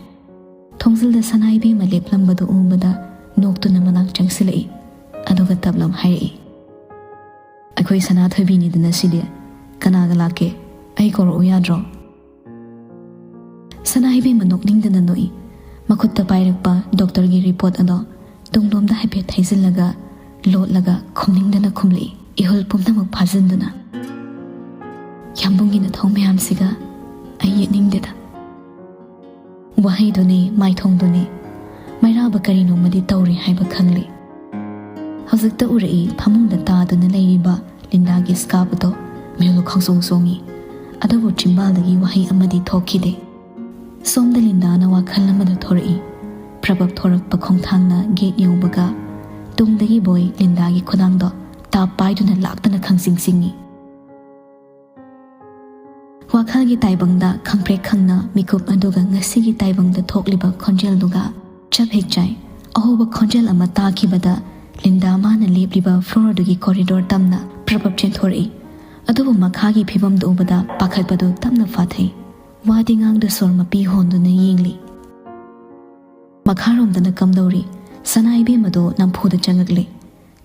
ꯊꯣꯡꯖꯤꯜꯗ ꯁꯅꯥꯏꯕꯦꯝꯃ ꯂꯦꯞꯂꯝꯕꯗꯨ ꯎꯕꯗ ꯅꯣꯛꯇꯨꯅ ꯃꯅꯥꯛ ꯆꯪꯁꯤꯜꯂꯛꯏ꯫ ꯑꯗꯨꯒ ꯇꯞꯂꯞ ꯍꯥꯏꯔꯛꯏ, "ꯑꯩꯈꯣꯏ ꯁꯅꯥꯊꯣꯏꯕꯤꯅꯤꯗꯅ ꯁꯤꯗꯤ꯫ ꯀꯅꯥꯒ ꯂꯥꯛꯀꯦ? ꯑꯩ ꯀꯧꯔꯛꯎ ꯌꯥꯗ꯭ꯔꯣ?" ꯁꯅꯥꯏꯕꯦꯝꯃ ꯅꯣꯛꯅꯤꯡꯗꯅ ꯅꯣꯛꯏ꯫ ꯃꯈꯨꯠꯇ ꯄꯥꯏꯔꯛꯄ ꯗꯣꯛꯇꯔꯒꯤ ꯔꯤꯄꯣꯔꯠ ꯑꯗꯣ ꯇꯨꯡꯂꯣꯝꯗ ꯍꯥꯏꯐꯦꯠ ꯊꯩꯖꯤꯜꯂꯒ ꯂꯣꯠꯂꯒ ꯈꯨꯝꯅꯤꯡꯗꯅ ꯈꯨꯝꯂꯛꯏ, ꯏꯍꯨꯜ ꯄꯨꯝꯅꯃꯛ ꯐꯥꯖꯤꯟꯗꯨꯅ꯫ "ꯌꯥꯝꯕꯨꯡꯒꯤ ꯅꯊꯧ ꯃꯌꯥꯝꯁꯤꯒ ꯑꯩ ꯌꯦꯠꯅꯤꯡꯗꯦꯗ꯫ ꯋꯥꯍꯩꯗꯨꯅꯤ, ꯃꯥꯏꯊꯣꯡꯗꯨꯅꯤ꯫ ꯃꯩꯔꯥꯕ ꯀꯔꯤꯅꯣꯃꯗꯤ ꯇꯧꯔꯤ ꯍꯥꯏꯕ ꯈꯪꯂꯤ꯫ ꯍꯧꯖꯤꯛꯇ ꯎꯔꯛꯏ ꯐꯃꯨꯡꯗ ꯇꯥꯗꯨꯅ ꯂꯩꯔꯤꯕ ꯂꯤꯟꯗꯥꯒꯤ ꯁ꯭ꯀꯥꯔꯐ ꯑꯗꯣ꯫ ꯃꯤꯍꯨꯜ ꯈꯪꯆꯣꯡ ꯆꯣꯡꯉꯤ꯫ ꯑꯗꯨꯕꯨ ꯆꯤꯝꯕꯥꯜꯗꯒꯤ ꯋꯥꯍꯩ ꯑꯃꯗꯤ ꯊꯣꯛꯈꯤꯗꯦ꯫ ꯁꯣꯝꯗ ꯂꯤꯟꯗꯥꯅ ꯋꯥꯈꯜ ꯑꯃꯗ ꯊꯣꯔꯛꯏ꯫ ꯄ꯭ꯔꯕꯞ ꯊꯣꯔꯛꯄ ꯈꯣꯡꯊꯥꯡꯅ ꯒꯦꯠ ꯌꯧꯕꯒ ꯇꯨꯡꯗꯒꯤ ꯕꯣꯏ ꯂꯤꯟꯗꯥꯒꯤ ꯈꯨꯗꯥꯡꯗꯣ ꯇꯥꯞ ꯄꯥꯏꯗꯨꯅ ꯂꯥꯛꯇꯅ ꯈꯪꯆꯤꯡ ꯆꯤꯡꯉꯤ꯫ ꯋꯥꯈꯜꯒꯤ ꯇꯥꯏꯕꯪꯗ ꯈꯪꯄ꯭ꯔꯦꯛ ꯈꯪꯅ ꯃꯤꯀꯨꯞ ꯑꯗꯨꯒ ꯉꯁꯤꯒꯤ ꯇꯥꯏꯕꯪꯗ ꯊꯣꯛꯂꯤꯕ ꯈꯣꯟꯖꯦꯜꯗꯨꯒ ꯆꯞ ꯍꯦꯛ ꯆꯥꯏ꯫ ꯑꯍꯧꯕ ꯈꯣꯟꯖꯦꯜ ꯑꯃ ꯇꯥꯈꯤꯕꯗ ꯂꯤꯟꯗꯥ ꯃꯥꯅ ꯂꯦꯞꯂꯤꯕ ꯐ꯭ꯂꯣꯔꯗꯨꯒꯤ ꯀꯣꯔꯤꯗꯣꯔ ꯇꯝꯅ ꯄ꯭ꯔꯞ ꯄ꯭ꯔꯞ ꯆꯦꯟꯊꯣꯔꯛꯏ꯫ ꯑꯗꯨꯕꯨ ꯃꯈꯥꯒꯤ ꯐꯤꯕꯝꯗꯨ ꯎꯕꯗ ꯄꯥꯈꯠꯄꯗꯨ ꯇꯞꯅ ꯐꯥꯊꯩ꯫ ꯋꯥꯗꯤ ꯉꯥꯡꯗ ꯁꯣꯔ ꯃꯄꯤ ꯍꯣꯟꯗꯨꯅ ꯌꯦꯡꯂꯤ꯫ ꯃꯈꯥꯔꯣꯝꯗꯅ ꯀꯝꯗꯧꯔꯤ? ꯁꯅꯥ ꯏꯕꯦꯝꯃꯗꯣ ꯅꯝꯐꯨꯗ ꯆꯪꯉꯛꯂꯦ꯫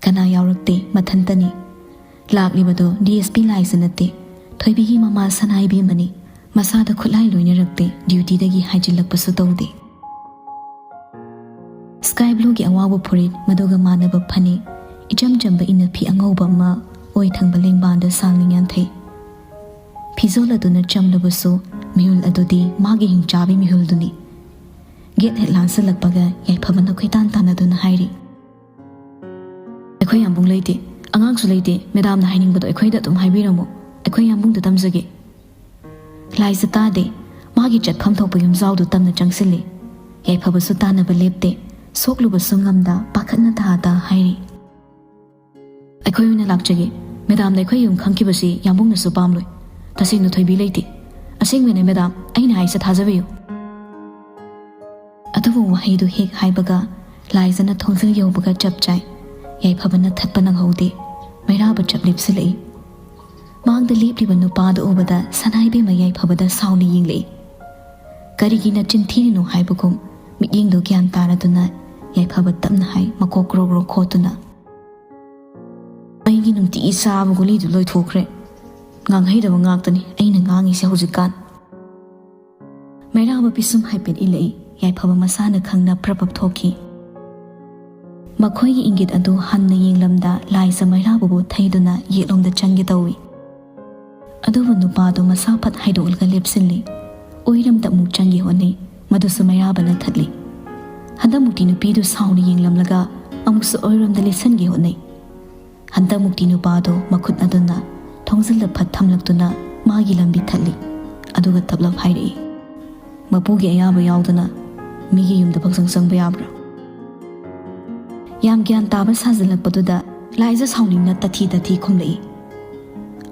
ꯀꯅꯥ ꯌꯥꯎꯔꯛꯇꯦ, ꯃꯊꯟꯇꯅꯤ꯫ ꯂꯥꯛꯂꯤꯕꯗꯣ ꯗꯤ ꯑꯦꯁ ꯄꯤ ꯂꯥꯏꯖ ꯅꯠꯇꯦ, ꯊꯣꯏꯕꯤꯒꯤ ꯃꯃꯥ ꯁꯅꯥ ꯏꯕꯦꯝꯃꯅꯤ꯫ ꯃꯁꯥꯗ ꯈꯨꯠꯂꯥꯏ ꯂꯣꯏꯅꯔꯛꯇꯦ, ꯗ꯭ꯌꯨꯇꯤꯗꯒꯤ ꯍꯥꯏꯖꯤꯜꯂꯛꯄꯁꯨ ꯇꯧꯗꯦ꯫ ꯁ꯭ꯀꯥꯏ ꯕ꯭ꯂꯨꯒꯤ ꯑꯋꯥꯎꯕ ꯐꯨꯔꯤꯠ, ꯃꯗꯨꯒ ꯃꯥꯟꯅꯕ ꯐꯅꯦꯛ, ꯏꯆꯝ ꯆꯝꯕ ꯏꯟꯅꯐꯤ ꯑꯉꯧꯕ ꯑꯃ, ꯑꯣꯏ ꯊꯪꯕ ꯂꯦꯡꯕꯥꯟꯗ ꯁꯥꯡꯅ ꯌꯥꯟꯊꯩ꯫ ꯐꯤꯖꯣꯜ ꯑꯗꯨꯅ ꯆꯝꯂꯕꯁꯨ ꯃꯤꯍꯨꯜ ꯑꯗꯨꯗꯤ ꯃꯥꯒꯤ ꯍꯤꯡꯆꯥꯕꯤ ꯃꯤꯍꯨꯜꯗꯨꯅꯤ꯫ ꯒꯦꯠ ꯍꯦꯛ ꯂꯥꯟꯁꯤꯜꯂꯛꯄꯒ ꯌꯥꯏꯐꯕꯅ ꯀꯣꯏꯇꯥꯟ ꯇꯥꯟꯅꯗꯨꯅ ꯍꯥꯏꯔꯤ, "ꯑꯩꯈꯣꯏ ꯌꯥꯝꯕꯨꯡ ꯂꯩꯇꯦ, ꯑꯉꯥꯡꯁꯨ ꯂꯩꯇꯦ, ꯃꯦꯗꯥꯝꯅ ꯍꯥꯏꯅꯤꯡꯕꯗꯣ ꯑꯩꯈꯣꯏꯗ ꯑꯗꯨꯝ ꯍꯥꯏꯕꯤꯔꯝꯃꯣ, ꯑꯩꯈꯣꯏ ꯌꯥꯝꯕꯨꯡꯗ ꯇꯝꯖꯒꯦ"꯫ ꯂꯥꯏꯖ ꯇꯥꯗꯦ, ꯃꯥꯒꯤ ꯆꯠꯐꯝ ꯊꯣꯛꯄ ꯌꯨꯝꯖꯥꯎꯗꯨ ꯇꯝꯅ ꯆꯪꯁꯤꯜꯂꯤ꯫ ꯌꯥꯏꯐꯕꯁꯨ ꯇꯥꯟꯅꯕ ꯂꯦꯞꯇꯦ, ꯁꯣꯛꯂꯨꯕꯁꯨ ꯉꯝꯗ ꯄꯥꯈꯠꯅ ꯇꯥ ꯇꯥ ꯍꯥꯏꯔꯤ, "ꯑꯩꯈꯣꯏ ꯑꯣꯏꯅ ꯂꯥꯛꯆꯒꯦ꯫ ꯃꯦꯗꯥꯝꯅ ꯑꯩꯈꯣꯏ ꯌꯨꯝ ꯈꯪꯈꯤꯕꯁꯤ ꯌꯥꯝꯕꯨꯡꯅꯁꯨ ꯄꯥꯝꯂꯣꯏ꯫ ꯇꯁꯦꯡꯅ ꯊꯣꯏꯕꯤ ꯂꯩꯇꯦ꯫ ꯑꯁꯦꯡꯕꯅꯦ ꯃꯦꯗꯥꯝ, ꯑꯩꯅ ꯍꯥꯏꯁꯦ ꯊꯥꯖꯕꯤꯌꯨ"꯫ ꯑꯗꯨꯕꯨ ꯋꯥꯍꯩꯗꯨ ꯍꯦꯛ ꯍꯥꯏꯕꯒ ꯂꯥꯏꯖꯅ ꯊꯣꯡꯖꯤꯜ ꯌꯧꯕꯒ ꯆꯞ ꯆꯥꯏ꯫ ꯌꯥꯏꯐꯕꯅ ꯊꯠꯄ ꯅꯪꯍꯧꯗꯦ꯫ ꯃꯩꯔꯥꯕ ꯆꯞ ꯂꯦꯞꯁꯤꯜꯂꯛꯏ꯫ ꯃꯥꯡꯗ ꯂꯦꯞꯂꯤꯕ ꯅꯨꯄꯥꯗꯨ ꯎꯕꯗ ꯁꯅꯥꯏꯕꯦꯝꯃ ꯌꯥꯏꯐꯕꯗ ꯁꯥꯎꯅ ꯌꯦꯡꯂꯛꯏ꯫ ꯀꯔꯤꯒꯤ ꯅꯆꯤꯟ ꯊꯤꯔꯤꯅꯣ ꯍꯥꯏꯕꯒꯨꯝ ꯃꯤꯠꯌꯦꯡꯗꯨ ꯒ꯭ꯌꯥꯟ ꯇꯥꯔꯗꯨꯅ ꯌꯥꯏꯐꯕ ꯇꯞꯅ ꯍꯥꯏ, ꯃꯀꯣꯛ ꯒ꯭ꯔꯣ ꯒ꯭ꯔꯣ ꯈꯣꯠꯇꯨꯅ, "ꯑꯩꯒꯤ ꯅꯨꯡꯇꯤꯒꯤ ꯆꯥꯕ ꯒꯨꯂꯤꯗꯨ ꯂꯣꯏꯊꯣꯛꯈ꯭ꯔꯦ꯫ ꯉꯥꯡꯍꯩꯗꯕ ꯉꯥꯛꯇꯅꯤ ꯑꯩꯅ ꯉꯥꯡꯉꯤꯁꯦ ꯍꯧꯖꯤꯛꯀꯥꯟ"꯫ ꯃꯩꯔꯥꯕ ꯄꯤꯁꯨꯝ ꯍꯥꯏꯐꯦꯠ ꯏꯜꯂꯛꯏ꯫ ꯌꯥꯏꯐꯕ ꯃꯁꯥꯅ ꯈꯪꯅ ꯄ꯭ꯔꯞ ꯄ꯭ꯔꯞ ꯊꯣꯛꯈꯤ꯫ ꯃꯈꯣꯏꯒꯤ ꯏꯪꯒꯤꯠ ꯑꯗꯨ ꯍꯟꯅ ꯌꯦꯡꯂꯝꯗ ꯂꯥꯏꯖ ꯃꯩꯔꯥꯕꯕꯨ ꯊꯩꯗꯨꯅ ꯌꯦꯠꯂꯣꯝꯗ ꯆꯪꯒꯦ ꯇꯧꯏ꯫ ꯑꯗꯨꯕꯨ ꯅꯨꯄꯥꯗꯨ ꯃꯁꯥ ꯐꯠ ꯍꯥꯏꯗꯣꯛꯂꯒ ꯂꯦꯞꯁꯤꯜꯂꯤ꯫ ꯑꯣꯏꯔꯣꯝꯗ ꯑꯃꯨꯛ ꯆꯪꯒꯦ ꯍꯣꯠꯅꯩ꯫ ꯃꯗꯨꯁꯨ ꯃꯩꯔꯥꯕꯅ ꯊꯠꯂꯤ꯫ ꯍꯟꯗꯛꯃꯨꯛꯇꯤ ꯅꯨꯄꯤꯗꯨ ꯁꯥꯎꯅ ꯌꯦꯡꯂꯝꯂꯒ ꯑꯃꯨꯛꯁꯨ ꯑꯣꯏꯔꯣꯝꯗ ꯂꯦꯞꯁꯤꯟꯒꯦ ꯍꯣꯠꯅꯩ꯫ ꯍꯟꯗꯛꯃꯨꯛꯇꯤ ꯅꯨꯄꯥꯗꯣ ꯃꯈꯨꯠ ꯑꯗꯨꯅ ꯊꯣꯡꯖꯤꯜꯗ ꯐꯠ ꯊꯝꯂꯛꯇꯨꯅ ꯃꯥꯒꯤ ꯂꯝꯕꯤ ꯊꯠꯂꯤ꯫ ꯑꯗꯨꯒ ꯇꯞꯂꯞ ꯍꯥꯏꯔꯛꯏ, "ꯃꯄꯨꯒꯤ ꯑꯌꯥꯕ ꯌꯥꯎꯗꯅ ꯃꯤꯒꯤ ꯌꯨꯝꯗ ꯄꯪꯆꯪ ꯆꯪꯕ ꯌꯥꯕ꯭ꯔꯥ?" ꯌꯥꯝ ꯒ꯭ꯌꯥꯟ ꯇꯥꯕ ꯁꯥꯖꯤꯜꯂꯛꯄꯗꯨꯗ ꯂꯥꯏꯖ ꯁꯥꯎꯅꯤꯡꯅ ꯇꯊꯤ ꯇꯊꯤ ꯈꯨꯝꯂꯛꯏ,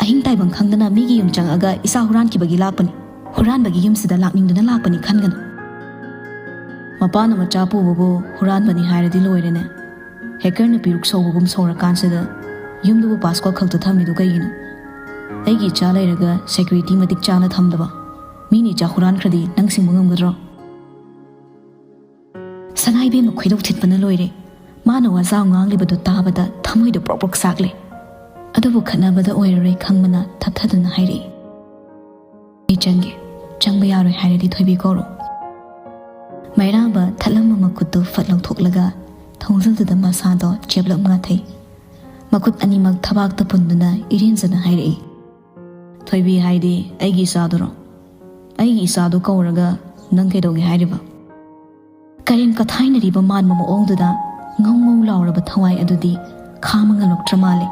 "ꯑꯍꯤꯡ ꯇꯥꯏꯕꯪ ꯈꯪꯗꯅ ꯃꯤꯒꯤ ꯌꯨꯝ ꯆꯪꯉꯛꯑꯒ ꯏꯆꯥ ꯍꯨꯔꯥꯟꯈꯤꯕꯒꯤ ꯂꯥꯛꯄꯅꯤ꯫ ꯍꯨꯔꯥꯟꯕꯒꯤ ꯌꯨꯝꯁꯤꯗ ꯂꯥꯛꯅꯤꯡꯗꯨꯅ ꯂꯥꯛꯄꯅꯤ ꯈꯟꯒꯅꯨ꯫ ꯃꯄꯥꯅ ꯃꯆꯥ ꯄꯨꯕꯕꯨ ꯍꯨꯔꯥꯟꯕꯅꯤ ꯍꯥꯏꯔꯗꯤ ꯂꯣꯏꯔꯦꯅꯦ꯫ ꯍꯦꯀꯔꯅ ꯄꯤꯔꯨꯛ ꯁꯧꯕꯒꯨꯝ ꯁꯧꯔꯀꯥꯟꯁꯤꯗ ꯌꯨꯝꯗꯨꯕꯨ ꯄꯥꯁꯋꯥꯔꯗ ꯈꯛꯇ ꯊꯝꯃꯤꯗꯨ ꯀꯩꯒꯤꯅꯣ? ꯑꯩꯒꯤ ꯏꯆꯥ ꯂꯩꯔꯒ ꯁꯦꯀ꯭ꯌꯨꯔꯤꯇꯤ ꯃꯇꯤꯛ ꯆꯥꯅ ꯊꯝꯗꯕ꯫ ꯃꯤꯅ ꯏꯆꯥ ꯍꯨꯔꯥꯟꯈ꯭ꯔꯗꯤ ꯅꯪ ꯁꯤꯡꯕ ꯉꯝꯒꯗ꯭ꯔꯣ?" ꯁꯅꯥꯏꯕꯦꯝꯃ ꯈꯣꯏꯗꯧ ꯊꯤꯠꯄꯅ ꯂꯣꯏꯔꯦ꯫ ꯃꯥꯅ ꯋꯥꯖꯥꯎ ꯉꯥꯡꯂꯤꯕꯗꯨ ꯇꯥꯕꯗ ꯊꯃꯣꯏꯗ ꯄ꯭ꯔꯣꯛ ꯄ꯭ꯔꯣꯛ ꯆꯥꯛꯂꯦ꯫ ꯑꯗꯨꯕꯨ ꯈꯠꯅꯕꯗ ꯑꯣꯏꯔꯔꯣꯏ ꯈꯪꯕꯅ ꯊꯞꯊꯗꯨꯅ ꯍꯥꯏꯔꯛꯏ, "ꯑꯩ ꯆꯪꯒꯦ꯫ ꯆꯪꯕ ꯌꯥꯔꯣꯏ ꯍꯥꯏꯔꯗꯤ ꯊꯣꯏꯕꯤ ꯀꯧꯔꯣ꯫" ꯃꯩꯔꯥꯕ ꯊꯠꯂꯝꯕ ꯃꯈꯨꯠꯇꯨ ꯐꯠ ꯂꯧꯊꯣꯛꯂꯒ ꯊꯣꯡꯖꯤꯜꯗꯨꯗ ꯃꯁꯥꯗꯣ ꯆꯦꯞꯂꯞ ꯉꯥꯊꯩ꯫ ꯃꯈꯨꯠ ꯑꯅꯤꯃꯛ ꯊꯕꯥꯛꯇ ꯄꯨꯟꯗꯨꯅ ꯏꯔꯦꯟꯖꯅ ꯍꯥꯏꯔꯛꯏ, "ꯊꯣꯏꯕꯤ ꯍꯥꯏꯗꯤ ꯑꯩꯒꯤ ꯏꯆꯥꯗꯨꯔꯣ? ꯑꯩꯒꯤ ꯏꯆꯥꯗꯨ ꯀꯧꯔꯒ ꯅꯪ ꯀꯩꯗꯧꯒꯦ ꯍꯥꯏꯔꯤꯕ?" ꯀꯔꯦꯝ ꯀꯊꯥꯏꯅꯔꯤꯕ ꯃꯥꯟꯕ ꯃꯑꯣꯡꯗꯨꯗ ꯉꯧ ꯉꯧ ꯂꯥꯎꯔꯕ ꯊꯋꯥꯏ ꯑꯗꯨꯗꯤ ꯈꯥꯡꯕ ꯉꯝꯂꯛꯇ꯭ꯔ ꯃꯥꯜꯂꯦ꯫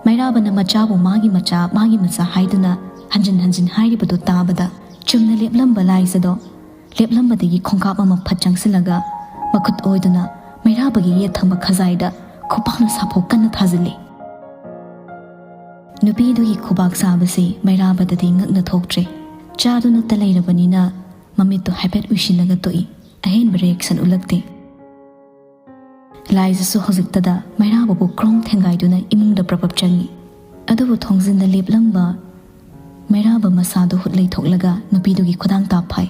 ꯃꯩꯔꯥꯕꯅ ꯃꯆꯥꯕꯨ ꯃꯥꯒꯤ ꯃꯆꯥ, ꯃꯥꯒꯤ ꯃꯆꯥ ꯍꯥꯏꯗꯨꯅ ꯍꯟꯖꯤꯟ ꯍꯟꯖꯤꯟ ꯍꯥꯏꯔꯤꯕꯗꯨ ꯇꯥꯕꯗ ꯆꯨꯝꯅ ꯂꯦꯞꯂꯝꯕ ꯂꯥꯏꯖꯗꯣ ꯂꯦꯞꯂꯝꯕꯗꯒꯤ ꯈꯣꯡꯀꯥꯞ ꯑꯃ ꯐꯠ ꯆꯪꯁꯤꯜꯂꯒ ꯃꯈꯨꯠ ꯑꯣꯏꯗꯨꯅ ꯃꯩꯔꯥꯕꯒꯤ ꯌꯦꯠ ꯊꯪꯕ ꯈꯖꯥꯏꯗ ꯈꯨꯄꯥꯛꯅ ꯁꯥꯐꯨ ꯀꯟꯅ ꯊꯥꯖꯤꯜꯂꯤ꯫ ꯅꯨꯄꯤꯗꯨꯒꯤ ꯈꯨꯕꯥꯛ ꯆꯥꯕꯁꯤ ꯃꯩꯔꯥꯕꯗꯗꯤ ꯉꯛꯅ ꯊꯣꯛꯇ꯭ꯔꯦ꯫ ꯆꯥꯗꯨꯅꯇ ꯂꯩꯔꯕꯅꯤꯅ ꯃꯃꯤꯠꯇꯨ ꯍꯥꯏꯐꯦꯠ ꯎꯏꯁꯤꯜꯂꯒ ꯇꯣꯛꯏ꯫ ꯑꯍꯦꯟꯕ ꯔꯤꯌꯦꯛꯁꯟ ꯎꯠꯂꯛꯇꯦ꯫ ꯂꯥꯏꯖꯁꯨ ꯍꯧꯖꯤꯛꯇꯗ ꯃꯩꯔꯥꯕꯕꯨ ꯀ꯭ꯔꯣꯡ ꯊꯦꯡꯒꯥꯏꯗꯨꯅ ꯏꯃꯨꯡꯗ ꯄ꯭ꯔꯞ ꯄ꯭ꯔꯞ ꯆꯪꯏ꯫ ꯑꯗꯨꯕꯨ ꯊꯣꯡꯖꯤꯟꯗ ꯂꯦꯞꯂꯝꯕ ꯃꯩꯔꯥꯕ ꯃꯁꯥꯗꯨ ꯍꯨꯠ ꯂꯩꯊꯣꯛꯂꯒ ꯅꯨꯄꯤꯗꯨꯒꯤ ꯈꯨꯗꯥꯡ ꯇꯥꯞ ꯐꯥꯏ꯫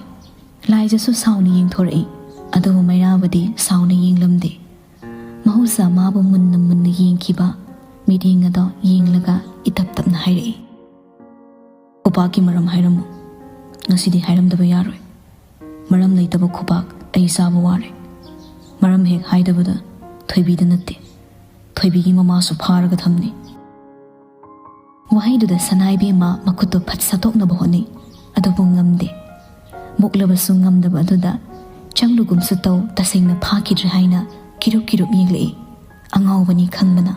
ꯂꯥꯏꯖꯁꯨ ꯁꯥꯎꯅ ꯌꯦꯡꯊꯣꯔꯛꯏ꯫ ꯑꯗꯨꯕꯨ ꯃꯩꯔꯥꯕꯗꯤ ꯁꯥꯎꯅ ꯌꯦꯡꯂꯝꯗꯦ꯫ ꯃꯍꯧꯁꯥ ꯃꯥꯕꯨ ꯃꯨꯟꯅ ꯃꯨꯟꯅ ꯌꯦꯡꯈꯤꯕ ꯃꯤꯠꯌꯦꯡ ꯑꯗꯣ ꯌꯦꯡꯂꯒ ꯏꯇꯞ ꯇꯞꯅ ꯍꯥꯏꯔꯛꯏ, "ꯈꯨꯄꯥꯛꯀꯤ ꯃꯔꯝ ꯍꯥꯏꯔꯝꯃꯨ꯫ ꯉꯁꯤꯗꯤ ꯍꯥꯏꯔꯝꯗꯕ ꯌꯥꯔꯣꯏ꯫ ꯃꯔꯝ ꯂꯩꯇꯕ ꯈꯨꯄꯥꯛ ꯑꯩ ꯆꯥꯕ ꯋꯥꯔꯦ꯫ ꯃꯔꯝ ꯍꯦꯛ ꯍꯥꯏꯗꯕꯗ ꯊꯣꯏꯕꯤꯗ ꯅꯠꯇꯦ, ꯊꯣꯏꯕꯤꯒꯤ ꯃꯃꯥꯁꯨ ꯐꯥꯔꯒ ꯊꯝꯅꯤ꯫" ꯋꯥꯍꯩꯗꯨꯗ ꯁꯅꯥꯏꯕꯦꯝꯃ ꯃꯈꯨꯠꯇꯣ ꯐꯠ ꯁꯠꯇꯣꯛꯅꯕ ꯍꯣꯠꯅꯩ, ꯑꯗꯨꯕꯨ ꯉꯝꯗꯦ꯫ ꯃꯨꯛꯂꯕꯁꯨ ꯉꯝꯗꯕ ꯑꯗꯨꯗ ꯆꯪꯂꯨꯒꯨꯝꯁꯨ ꯇꯧ, ꯇꯁꯦꯡꯅ ꯐꯥꯈꯤꯗ꯭ꯔꯦ ꯍꯥꯏꯅ ꯀꯤꯔꯨꯞ ꯀꯤꯔꯨꯞ ꯌꯦꯡꯂꯛꯏ꯫ ꯑꯉꯥꯎꯕꯅꯤ ꯈꯪꯕꯅ꯫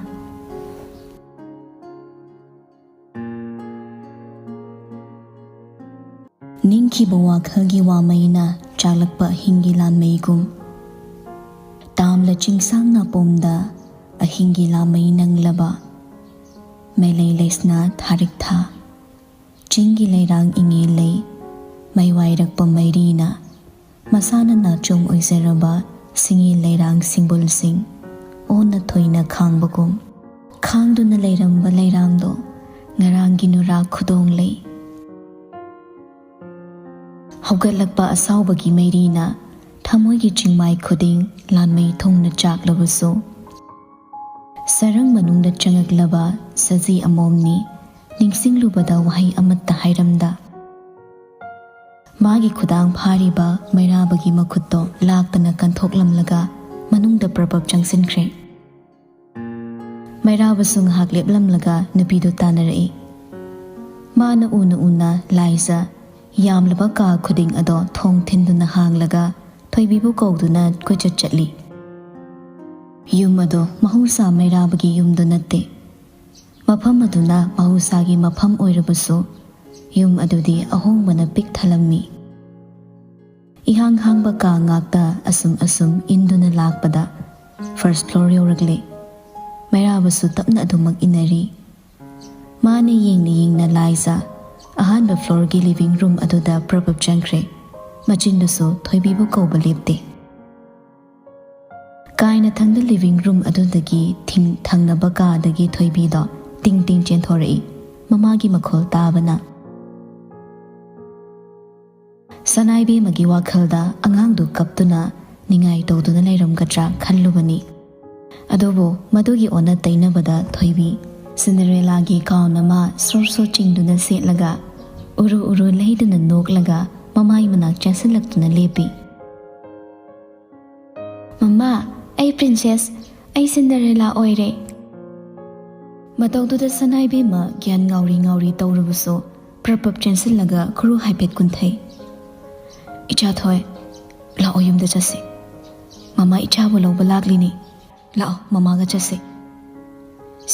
ꯅꯤꯡꯈꯤꯕ ꯋꯥꯈꯜꯒꯤ ꯋꯥꯃꯩꯅ ꯆꯥꯛꯂꯛꯄ ꯑꯍꯤꯡꯒꯤ ꯂꯥꯟꯃꯩꯒꯨꯝ, ꯇꯥꯝꯂ ꯆꯤꯡꯁꯥꯡ ꯅꯥꯄꯣꯝꯗ ꯑꯍꯤꯡꯒꯤ ꯂꯥꯟꯃꯩ ꯅꯪꯂꯕ꯫ ꯃꯩꯂꯩ ꯂꯩꯁꯅꯥ ꯊꯥꯔꯤꯛ ꯊꯥ, ꯆꯤꯡꯒꯤ ꯂꯩꯔꯥꯡ ꯏꯉꯦ ꯂꯩ, ꯃꯩꯋꯥꯏꯔꯛꯄ ꯃꯩꯔꯤꯅ ꯃꯁꯥꯅ ꯅꯥꯆꯣꯝ ꯑꯣꯏꯖꯔꯕ ꯁꯤꯡꯒꯤ ꯂꯩꯔꯥꯡ ꯁꯤꯡꯕꯨꯜꯁꯤꯡ ꯑꯣꯟꯅ ꯊꯣꯏꯅ ꯈꯥꯡꯕꯒꯨꯝ, ꯈꯥꯡꯗꯨꯅ ꯂꯩꯔꯝꯕ ꯂꯩꯔꯥꯡꯗꯣ ꯉꯔꯥꯡꯒꯤ ꯅꯨꯔꯥ ꯈꯨꯗꯣꯡ ꯂꯩ꯫ ꯍꯧꯒꯠꯂꯛꯄ ꯑꯁꯥꯎꯕꯒꯤ ꯃꯩꯔꯤꯅ ꯊꯃꯣꯏꯒꯤ ꯆꯤꯡꯃꯥꯏ ꯈꯨꯗꯤꯡ ꯂꯥꯟꯃꯩ ꯊꯣꯡꯅ ꯆꯥꯛꯂꯕꯁꯨ, ꯁꯔꯪ ꯃꯅꯨꯡꯗ ꯆꯪꯉꯛꯂꯕ ꯁꯖꯤ ꯑꯃꯣꯝꯅꯤ ꯅꯤꯡꯁꯤꯡꯂꯨꯕꯗ ꯋꯥꯍꯩ ꯑꯃꯠꯇ ꯍꯥꯏꯔꯝꯗ꯫ ꯃꯥꯒꯤ ꯈꯨꯗꯥꯡ ꯐꯥꯔꯤꯕ ꯃꯩꯔꯥꯕꯒꯤ ꯃꯈꯨꯠꯇꯣ ꯂꯥꯛꯇꯅ ꯀꯟꯊꯣꯛꯂꯝꯂꯒ ꯃꯅꯨꯡꯗ ꯄ꯭ꯔꯄꯞ ꯆꯪꯁꯤꯟꯈ꯭ꯔꯦ꯫ ꯃꯩꯔꯥꯕꯁꯨ ꯉꯥꯏꯍꯥꯛ ꯂꯦꯞꯂꯝꯂꯒ ꯅꯨꯄꯤꯗꯨ ꯇꯥꯟꯅꯔꯛꯏ꯫ ꯃꯥꯅ ꯎꯅ ꯎꯅ ꯂꯥꯏꯖ ꯌꯥꯝꯂꯕ ꯀꯥ ꯈꯨꯗꯤꯡ ꯑꯗꯣ ꯊꯣꯡ ꯊꯤꯟꯗꯨꯅ ꯍꯥꯡꯂꯒ ꯊꯣꯏꯕꯤꯕꯨ ꯀꯧꯗꯨꯅ ꯀꯣꯏꯆꯠ ꯆꯠꯂꯤ꯫ ꯌꯨꯝ ꯑꯗꯣ ꯃꯍꯧꯁꯥ ꯃꯩꯔꯥꯕꯒꯤ ꯌꯨꯝꯗꯨ ꯅꯠꯇꯦ꯫ ꯃꯐꯝ ꯑꯗꯨꯅ ꯃꯍꯧꯁꯥꯒꯤ ꯃꯐꯝ ꯑꯣꯏꯔꯕꯁꯨ, ꯌꯨꯝ ꯑꯗꯨꯗꯤ ꯑꯍꯣꯡꯕꯅ ꯄꯤꯛ ꯊꯜꯂꯝꯃꯤ꯫ ꯏꯍꯥꯡ ꯍꯥꯡꯕ ꯀꯥ ꯉꯥꯛꯇ ꯑꯁꯨꯝ ꯑꯁꯨꯝ ꯏꯟꯗꯨꯅ ꯂꯥꯛꯄꯗ ꯐꯥꯔꯁ ꯐ꯭ꯂꯣꯔ ꯌꯧꯔꯛꯂꯦ꯫ ꯃꯩꯔꯥꯕꯁꯨ ꯇꯞꯅ ꯑꯗꯨꯃꯛ ꯏꯟꯅꯔꯤ꯫ ꯃꯥꯅ ꯌꯦꯡꯅ ꯌꯦꯡꯅ ꯂꯥꯏꯖ ꯑꯍꯥꯟꯕ ꯐ꯭ꯂꯣꯔꯒꯤ ꯂꯤꯚꯤꯡ ꯔꯨꯝ ꯑꯗꯨꯗ ꯄ꯭ꯔꯄꯞ ꯆꯪꯈ꯭ꯔꯦ꯫ ꯃꯆꯤꯟꯗꯨꯁꯨ ꯊꯣꯏꯕꯤꯕꯨ ꯀꯧꯕ ꯂꯦꯞꯇꯦ꯫ ꯀꯥꯏꯅ ꯊꯪꯗ ꯂꯤꯚꯤꯡ ꯔꯨꯝ ꯑꯗꯨꯗꯒꯤ ꯊꯤꯡ ꯊꯪꯅꯕ ꯀꯥꯗꯒꯤ ꯊꯣꯏꯕꯤꯗꯣ ꯇꯤꯡ ꯇꯤꯡ ꯆꯦꯟꯊꯣꯔꯛꯏ꯫ ꯃꯃꯥꯒꯤ ꯃꯈꯣꯜ ꯇꯥꯕꯅ ꯁꯅꯥꯏꯕꯦꯝꯃꯒꯤ ꯋꯥꯈꯜꯗ ꯑꯉꯥꯡꯗꯨ ꯀꯞꯇꯨꯅ ꯅꯤꯡꯉꯥꯏ ꯇꯧꯗꯨꯅ ꯂꯩꯔꯝꯒꯗ꯭ꯔꯥ ꯈꯜꯂꯨꯕꯅꯤ꯫ ꯑꯗꯨꯕꯨ ꯃꯗꯨꯒꯤ ꯑꯣꯟꯅ ꯇꯩꯅꯕꯗ ꯊꯣꯏꯕꯤ ꯁꯤꯟꯗꯔꯦꯂꯥꯒꯤ ꯒꯥꯎꯟ ꯑꯃ ꯁꯣꯔ ꯁꯣꯔ ꯆꯤꯡꯗꯨꯅ ꯁꯦꯠꯂꯒ, ꯎꯔꯨ ꯎꯔꯨ ꯂꯩꯗꯨꯅ ꯅꯣꯛꯂꯒ ꯃꯃꯥꯏ ꯃꯅꯥꯛ ꯆꯪꯁꯤꯜꯂꯛꯇꯨꯅ ꯂꯦꯞꯄꯤ꯫ "ꯃꯃꯥ, ꯑꯩ ꯄ꯭ꯔꯤꯟꯁꯦꯁ, ꯑꯩ ꯁꯤꯟꯗꯔꯦꯂꯥ ꯑꯣꯏꯔꯦ!" ꯃꯇꯧꯗꯨꯗ ꯁꯅꯥꯏꯕꯦꯝꯃ ꯒ꯭ꯌꯥꯟ ꯉꯥꯎꯔꯤ ꯉꯥꯎꯔꯤ ꯇꯧꯔꯕꯁꯨ ꯄ꯭ꯔꯞ ꯄ꯭ꯔꯞ ꯆꯦꯟꯁꯤꯜꯂꯒ ꯈꯨꯔꯨ ꯍꯥꯏꯐꯦꯠ ꯀꯨꯟꯊꯩ꯫ "ꯏꯆꯥ ꯊꯣꯏ, ꯂꯥꯛꯑꯣ, ꯌꯨꯝꯗ ꯆꯠꯁꯤ꯫ ꯃꯃꯥ ꯏꯆꯥꯕꯨ ꯂꯧꯕ ꯂꯥꯛꯂꯤꯅꯤ꯫ ꯂꯥꯛꯑꯣ, ꯃꯃꯥꯒ ꯆꯠꯁꯤ"꯫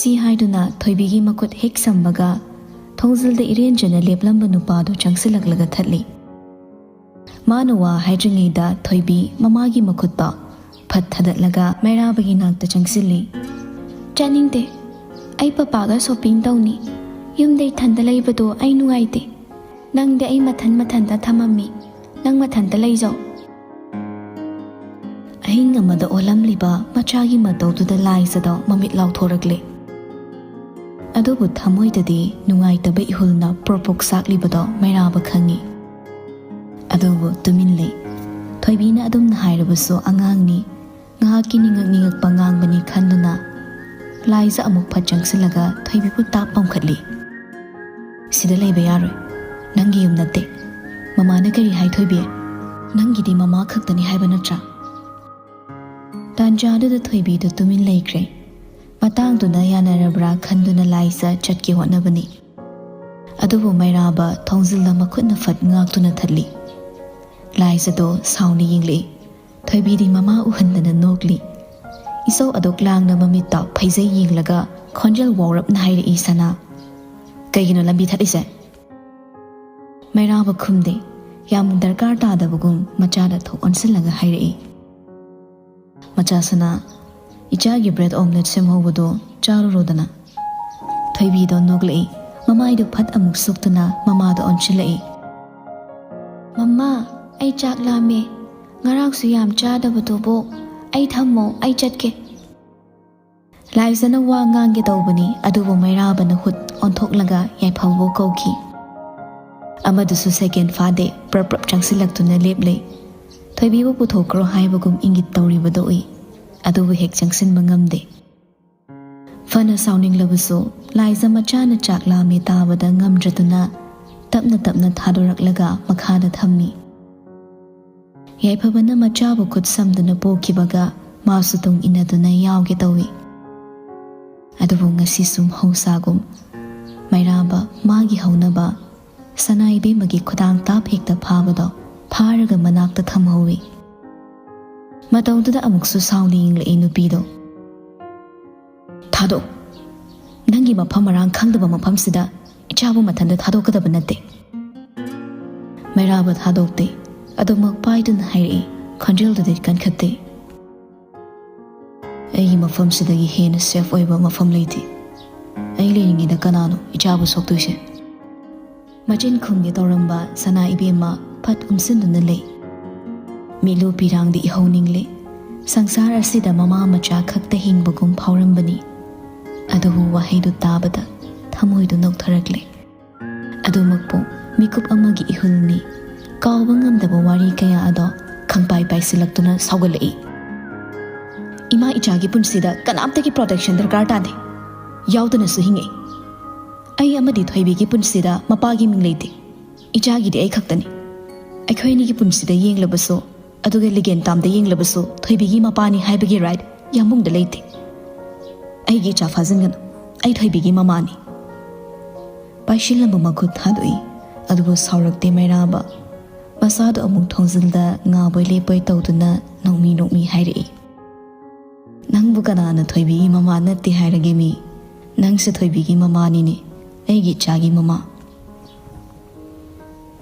ꯁꯤ ꯍꯥꯏꯗꯨꯅ ꯊꯣꯏꯕꯤꯒꯤ ꯃꯈꯨꯠ ꯍꯦꯛ ꯁꯝꯕꯒ ꯊꯣꯡꯖꯤꯜꯗ ꯏꯔꯦꯟꯖꯅ ꯂꯦꯞꯂꯝꯕ ꯅꯨꯄꯥꯗꯨ ꯆꯪꯁꯤꯜꯂꯛꯂꯒ ꯊꯠꯂꯤ꯫ ꯃꯥꯅ ꯋꯥ ꯍꯥꯏꯗ꯭ꯔꯤꯉꯩꯗ ꯊꯣꯏꯕꯤ ꯃꯃꯥꯒꯤ ꯃꯈꯨꯠꯇꯣ ꯐꯠ ꯊꯥꯗꯠꯂꯒ ꯃꯩꯔꯥꯕꯒꯤ ꯅꯥꯛꯇ ꯆꯪꯁꯤꯜꯂꯤ꯫ "ꯆꯠꯅꯤꯡꯗꯦ꯫ ꯑꯩ ꯄꯄꯥꯒ ꯁꯣꯄꯤꯡ ꯇꯧꯅꯤ꯫ ꯌꯨꯝꯗ ꯏꯊꯟꯗ ꯂꯩꯕꯗꯣ ꯑꯩ ꯅꯨꯡꯉꯥꯏꯇꯦ꯫ ꯅꯪꯗꯤ ꯑꯩ ꯃꯊꯟ ꯃꯊꯟꯇ ꯊꯝꯃꯝꯃꯤ꯫ ꯅꯪ ꯃꯊꯟꯇ ꯂꯩꯖꯧ"꯫ ꯑꯍꯤꯡ ꯑꯃꯗ ꯑꯣꯜꯂꯝꯂꯤꯕ ꯃꯆꯥꯒꯤ ꯃꯇꯧꯗꯨꯗ ꯂꯥꯏꯖꯗꯣ ꯃꯃꯤꯠ ꯂꯥꯎꯊꯣꯔꯛꯂꯦ꯫ ꯑꯗꯨꯕꯨ ꯊꯃꯣꯏꯗꯗꯤ ꯅꯨꯡꯉꯥꯏꯇꯕ ꯏꯍꯨꯜꯅ ꯄ꯭ꯔꯣꯛ ꯄ꯭ꯔꯣꯛ ꯆꯥꯛꯂꯤꯕꯗꯣ ꯃꯩꯔꯥꯕ ꯈꯪꯉꯤ꯫ ꯑꯗꯨꯕꯨ ꯇꯨꯃꯤꯟ ꯂꯩ꯫ ꯊꯣꯏꯕꯤꯅ ꯑꯗꯨꯝꯅ ꯍꯥꯏꯔꯕꯁꯨ ꯑꯉꯥꯡꯅꯤ, ꯉꯥꯏꯍꯥꯛꯀꯤ ꯅꯤꯡꯉꯛ ꯅꯤꯡꯉꯛꯄ ꯉꯥꯡꯕꯅꯤ ꯈꯟꯗꯨꯅ ꯂꯥꯏꯖ ꯑꯃꯨꯛ ꯐꯠ ꯆꯪꯁꯤꯜꯂꯒ ꯊꯣꯏꯕꯤꯕꯨ ꯇꯥꯞ ꯄꯝꯈꯠꯂꯤ꯫ "ꯁꯤꯗ ꯂꯩꯕ ꯌꯥꯔꯣꯏ꯫ ꯅꯪꯒꯤ ꯌꯨꯝ ꯅꯠꯇꯦ꯫ ꯃꯃꯥꯅ ꯀꯔꯤ ꯍꯥꯏ, ꯊꯣꯏꯕꯤ? ꯅꯪꯒꯤꯗꯤ ꯃꯃꯥ ꯈꯛꯇꯅꯤ ꯍꯥꯏꯕ ꯅꯠꯇ꯭ꯔꯥ?" ꯇꯥꯟꯖꯥꯗꯨꯗ ꯊꯣꯏꯕꯤꯗꯨ ꯇꯨꯃꯤꯟ ꯂꯩꯈ꯭ꯔꯦ꯫ ꯃꯇꯥꯡꯗꯨꯅ ꯌꯥꯅꯔꯕ꯭ꯔꯥ ꯈꯟꯗꯨꯅ ꯂꯥꯏꯖ ꯆꯠꯀꯦ ꯍꯣꯠꯅꯕꯅꯤ꯫ ꯑꯗꯨꯕꯨ ꯃꯩꯔꯥꯕ ꯊꯣꯡꯖꯤꯜꯗ ꯃꯈꯨꯠꯅ ꯐꯠ ꯉꯥꯛꯇꯨꯅ ꯊꯠꯂꯤ꯫ ꯂꯥꯏꯖꯗꯣ ꯁꯥꯎꯅ ꯌꯦꯡꯂꯛꯏ꯫ ꯊꯣꯏꯕꯤꯗꯤ ꯃꯃꯥ ꯎꯍꯟꯗꯅ ꯅꯣꯛꯂꯤ꯫ ꯏꯆꯧ ꯑꯗꯨꯛ ꯂꯥꯡꯅ ꯃꯃꯤꯠꯇ ꯐꯩꯖꯩ ꯌꯦꯡꯂꯒ ꯈꯣꯟꯖꯦꯜ ꯋꯥꯎꯔꯞꯅ ꯍꯥꯏꯔꯛꯏ ꯁꯅꯥ꯫ "ꯀꯩꯒꯤꯅꯣ ꯂꯝꯕꯤ ꯊꯠꯂꯤꯁꯦ?" ꯃꯩꯔꯥꯕ ꯈꯨꯝꯗꯦ꯫ ꯌꯥꯝ ꯗꯔꯀꯥꯔ ꯇꯥꯗꯕꯒꯨꯝ ꯃꯆꯥꯗ ꯊꯣꯛ ꯑꯣꯟꯁꯤꯜꯂꯒ ꯍꯥꯏꯔꯛꯏ꯫ "ꯃꯆꯥ ꯁꯅꯥ, ꯏꯆꯥꯒꯤ ꯕ꯭ꯔꯦꯗ ꯑꯣꯝꯂꯦꯠ ꯁꯦꯝꯍꯧꯕꯗꯣ ꯆꯥꯔꯨꯔꯣꯗꯅ"꯫ ꯊꯣꯏꯕꯤꯗꯣ ꯅꯣꯛꯂꯛꯏ꯫ ꯃꯃꯥꯏꯗꯨ ꯐꯠ ꯑꯃꯨꯛ ꯁꯨꯛꯇꯨꯅ ꯃꯃꯥꯗ ꯑꯣꯟꯁꯤꯜꯂꯛꯏ꯫ "ꯃꯃꯥ, ꯑꯩ ꯆꯥꯛ ꯂꯥꯝꯃꯦ꯫ ꯉꯔꯥꯡꯁꯨ ꯌꯥꯝ ꯆꯥꯗꯕꯗꯨꯕꯨ꯫ ꯑꯩ ꯊꯝꯃꯣ, ꯑꯩ ꯆꯠꯀꯦ"꯫ ꯂꯥꯏꯖꯅ ꯋꯥ ꯉꯥꯡꯒꯦ ꯇꯧꯕꯅꯤ, ꯑꯗꯨꯕꯨ ꯃꯩꯔꯥꯕꯅ ꯍꯨꯠ ꯑꯣꯟꯊꯣꯛꯂꯒ ꯌꯥꯏꯐꯕꯕꯨ ꯀꯧꯈꯤ꯫ ꯑꯃꯗꯨꯁꯨ ꯁꯦꯀꯦꯟ ꯐꯥꯗꯦ, ꯄ꯭ꯔꯞ ꯄ꯭ꯔꯞ ꯆꯪꯁꯤꯜꯂꯛꯇꯨꯅ ꯂꯦꯞꯂꯦ꯫ ꯊꯣꯏꯕꯤꯕꯨ ꯄꯨꯊꯣꯛꯈ꯭ꯔꯣ ꯍꯥꯏꯕꯒꯨꯝ ꯏꯪꯒꯤꯠ ꯇꯧꯔꯤꯕꯗꯨ ꯎꯏ, ꯑꯗꯨꯕꯨ ꯍꯦꯛ ꯆꯪꯁꯤꯟꯕ ꯉꯝꯗꯦ꯫ ꯐꯅ ꯁꯥꯎꯅꯤꯡꯂꯕꯁꯨ ꯂꯥꯏꯖ ꯃꯆꯥꯅ ꯆꯥꯛ ꯂꯥꯝꯃꯦ ꯇꯥꯕꯗ ꯉꯝꯗ꯭ꯔꯗꯨꯅ ꯇꯞꯅ ꯇꯞꯅ ꯊꯥꯗꯣꯔꯛꯂꯒ ꯃꯈꯥꯗ ꯊꯝꯃꯤ꯫ ꯌꯥꯏꯐꯕꯅ ꯃꯆꯥꯕꯨ ꯈꯨꯠ ꯁꯝꯗꯨꯅ ꯄꯣꯛꯈꯤꯕꯒ ꯃꯥꯁꯨ ꯇꯨꯡ ꯏꯟꯅꯗꯨꯅ ꯌꯥꯎꯒꯦ ꯇꯧꯏ꯫ ꯑꯗꯨꯕꯨ ꯉꯁꯤꯁꯨ ꯃꯍꯧꯁꯥꯒꯨꯝ ꯃꯩꯔꯥꯕ ꯃꯥꯒꯤ ꯍꯧꯅꯕ ꯁꯅꯥ ꯏꯕꯦꯝꯃꯒꯤ ꯈꯨꯗꯥꯡ ꯇꯥꯞ ꯍꯦꯛꯇ ꯐꯥꯕꯗꯣ ꯐꯥꯔꯒ ꯃꯅꯥꯛꯇ ꯊꯝꯍꯧꯏ꯫ ꯃꯇꯧꯗꯨꯗ ꯑꯃꯨꯛꯁꯨ ꯁꯥꯎꯅ ꯌꯦꯡꯂꯛꯏ ꯅꯨꯄꯤꯗꯣ꯫ "ꯊꯥꯗꯣꯛ꯫ ꯅꯪꯒꯤ ꯃꯐꯝ ꯃꯔꯥꯡ ꯈꯪꯗꯕ ꯃꯐꯝꯁꯤꯗ ꯏꯆꯥꯕꯨ ꯃꯊꯟꯇ ꯊꯥꯗꯣꯛꯀꯗꯕ ꯅꯠꯇꯦ꯫" ꯃꯩꯔꯥꯕ ꯊꯥꯗꯣꯛꯇꯦ꯫ ꯑꯗꯨꯃꯛ ꯄꯥꯏꯗꯨꯅ ꯍꯥꯏꯔꯛꯏ, ꯈꯣꯟꯖꯦꯜꯗꯨꯗꯤ ꯀꯟꯈꯠꯇꯦ꯫ "ꯑꯩꯒꯤ ꯃꯐꯝꯁꯤꯗꯒꯤ ꯍꯦꯟꯅ ꯁꯦꯐ ꯑꯣꯏꯕ ꯃꯐꯝ ꯂꯩꯇꯦ꯫ ꯑꯩ ꯂꯩꯔꯤꯉꯩꯗ ꯀꯅꯥꯅꯣ ꯏꯆꯥꯕꯨ ꯁꯣꯛꯇꯣꯏꯁꯦ?" ꯃꯆꯤꯟ ꯈꯨꯝꯒꯦ ꯇꯧꯔꯝꯕ ꯁꯅꯥ ꯏꯕꯦꯝꯃ ꯐꯠ ꯎꯝꯁꯤꯟꯗꯨꯅ ꯂꯩ꯫ ꯃꯤꯠꯂꯨ ꯄꯤꯔꯥꯡꯗꯤ ꯏꯍꯧ ꯅꯤꯡꯂꯦ꯫ ꯁꯪꯁꯥꯔ ꯑꯁꯤꯗ ꯃꯃꯥ ꯃꯆꯥ ꯈꯛꯇ ꯍꯤꯡꯕꯒꯨꯝ ꯐꯥꯎꯔꯝꯕꯅꯤ꯫ ꯑꯗꯨꯕꯨ ꯋꯥꯍꯩꯗꯨ ꯇꯥꯕꯗ ꯊꯃꯣꯏꯗꯨ ꯅꯧꯊꯔꯛꯂꯦ꯫ ꯑꯗꯨꯃꯛꯄꯨ ꯃꯤꯀꯨꯞ ꯑꯃꯒꯤ ꯏꯍꯨꯜꯅꯤ꯫ ꯀꯥꯎꯕ ꯉꯝꯗꯕ ꯋꯥꯔꯤ ꯀꯌꯥ ꯑꯗꯣ ꯈꯪꯄꯥꯏ ꯄꯥꯏꯁꯤꯜꯂꯛꯇꯨꯅ ꯁꯥꯎꯒꯠꯂꯛꯏ꯫ "ꯏꯃꯥ ꯏꯆꯥꯒꯤ ꯄꯨꯟꯁꯤꯗ ꯀꯅꯥꯝꯇꯒꯤ ꯄ꯭ꯔꯣꯇꯦꯛꯁꯟ ꯗꯔꯀꯥꯔ ꯇꯥꯗꯦ꯫ ꯌꯥꯎꯗꯅꯁꯨ ꯍꯤꯡꯉꯛꯏ꯫ ꯑꯩ ꯑꯃꯗꯤ ꯊꯣꯏꯕꯤꯒꯤ ꯄꯨꯟꯁꯤꯗ ꯃꯄꯥꯒꯤ ꯃꯤꯡ ꯂꯩꯇꯦ꯫ ꯏꯆꯥꯒꯤꯗꯤ ꯑꯩ ꯈꯛꯇꯅꯤ꯫ ꯑꯩꯈꯣꯏ ꯑꯅꯤꯒꯤ ꯄꯨꯟꯁꯤꯗ ꯌꯦꯡꯂꯕꯁꯨ, ꯑꯗꯨꯒ ꯂꯤꯒꯦꯟ ꯇꯥꯝꯗ ꯌꯦꯡꯂꯕꯁꯨ ꯊꯣꯏꯕꯤꯒꯤ ꯃꯄꯥꯅꯤ ꯍꯥꯏꯕꯒꯤ ꯔꯥꯏꯠ ꯌꯥꯝꯕꯨꯡꯗ ꯂꯩꯇꯦ꯫ ꯑꯩꯒꯤ ꯏꯆꯥ ꯐꯥꯖꯤꯟꯒꯅꯨ꯫ ꯑꯩ ꯊꯣꯏꯕꯤꯒꯤ ꯃꯃꯥꯅꯤ꯫" ꯄꯥꯏꯁꯤꯜꯂꯝꯕ ꯃꯈꯨꯠ ꯊꯥꯗꯣꯛꯏ꯫ ꯑꯗꯨꯕꯨ ꯁꯥꯎꯔꯛꯇꯦ ꯃꯩꯔꯥꯕ꯫ ꯃꯁꯥꯗꯣ ꯑꯃꯨꯛ ꯊꯣꯡꯖꯤꯜꯗ ꯉꯥꯕꯣꯏ ꯂꯦꯞꯄꯣꯏ ꯇꯧꯗꯨꯅ ꯅꯣꯛꯃꯤ ꯅꯣꯛꯃꯤ ꯍꯥꯏꯔꯛꯏ, "ꯅꯪꯕꯨ ꯀꯅꯥꯅ ꯊꯣꯏꯕꯤꯒꯤ ꯃꯃꯥ ꯅꯠꯇꯦ ꯍꯥꯏꯔꯒꯦ ꯃꯤ? ꯅꯪꯁꯦ ꯊꯣꯏꯕꯤꯒꯤ ꯃꯃꯥꯅꯤꯅꯦ, ꯑꯩꯒꯤ ꯏꯆꯥꯒꯤ ꯃꯃꯥ꯫"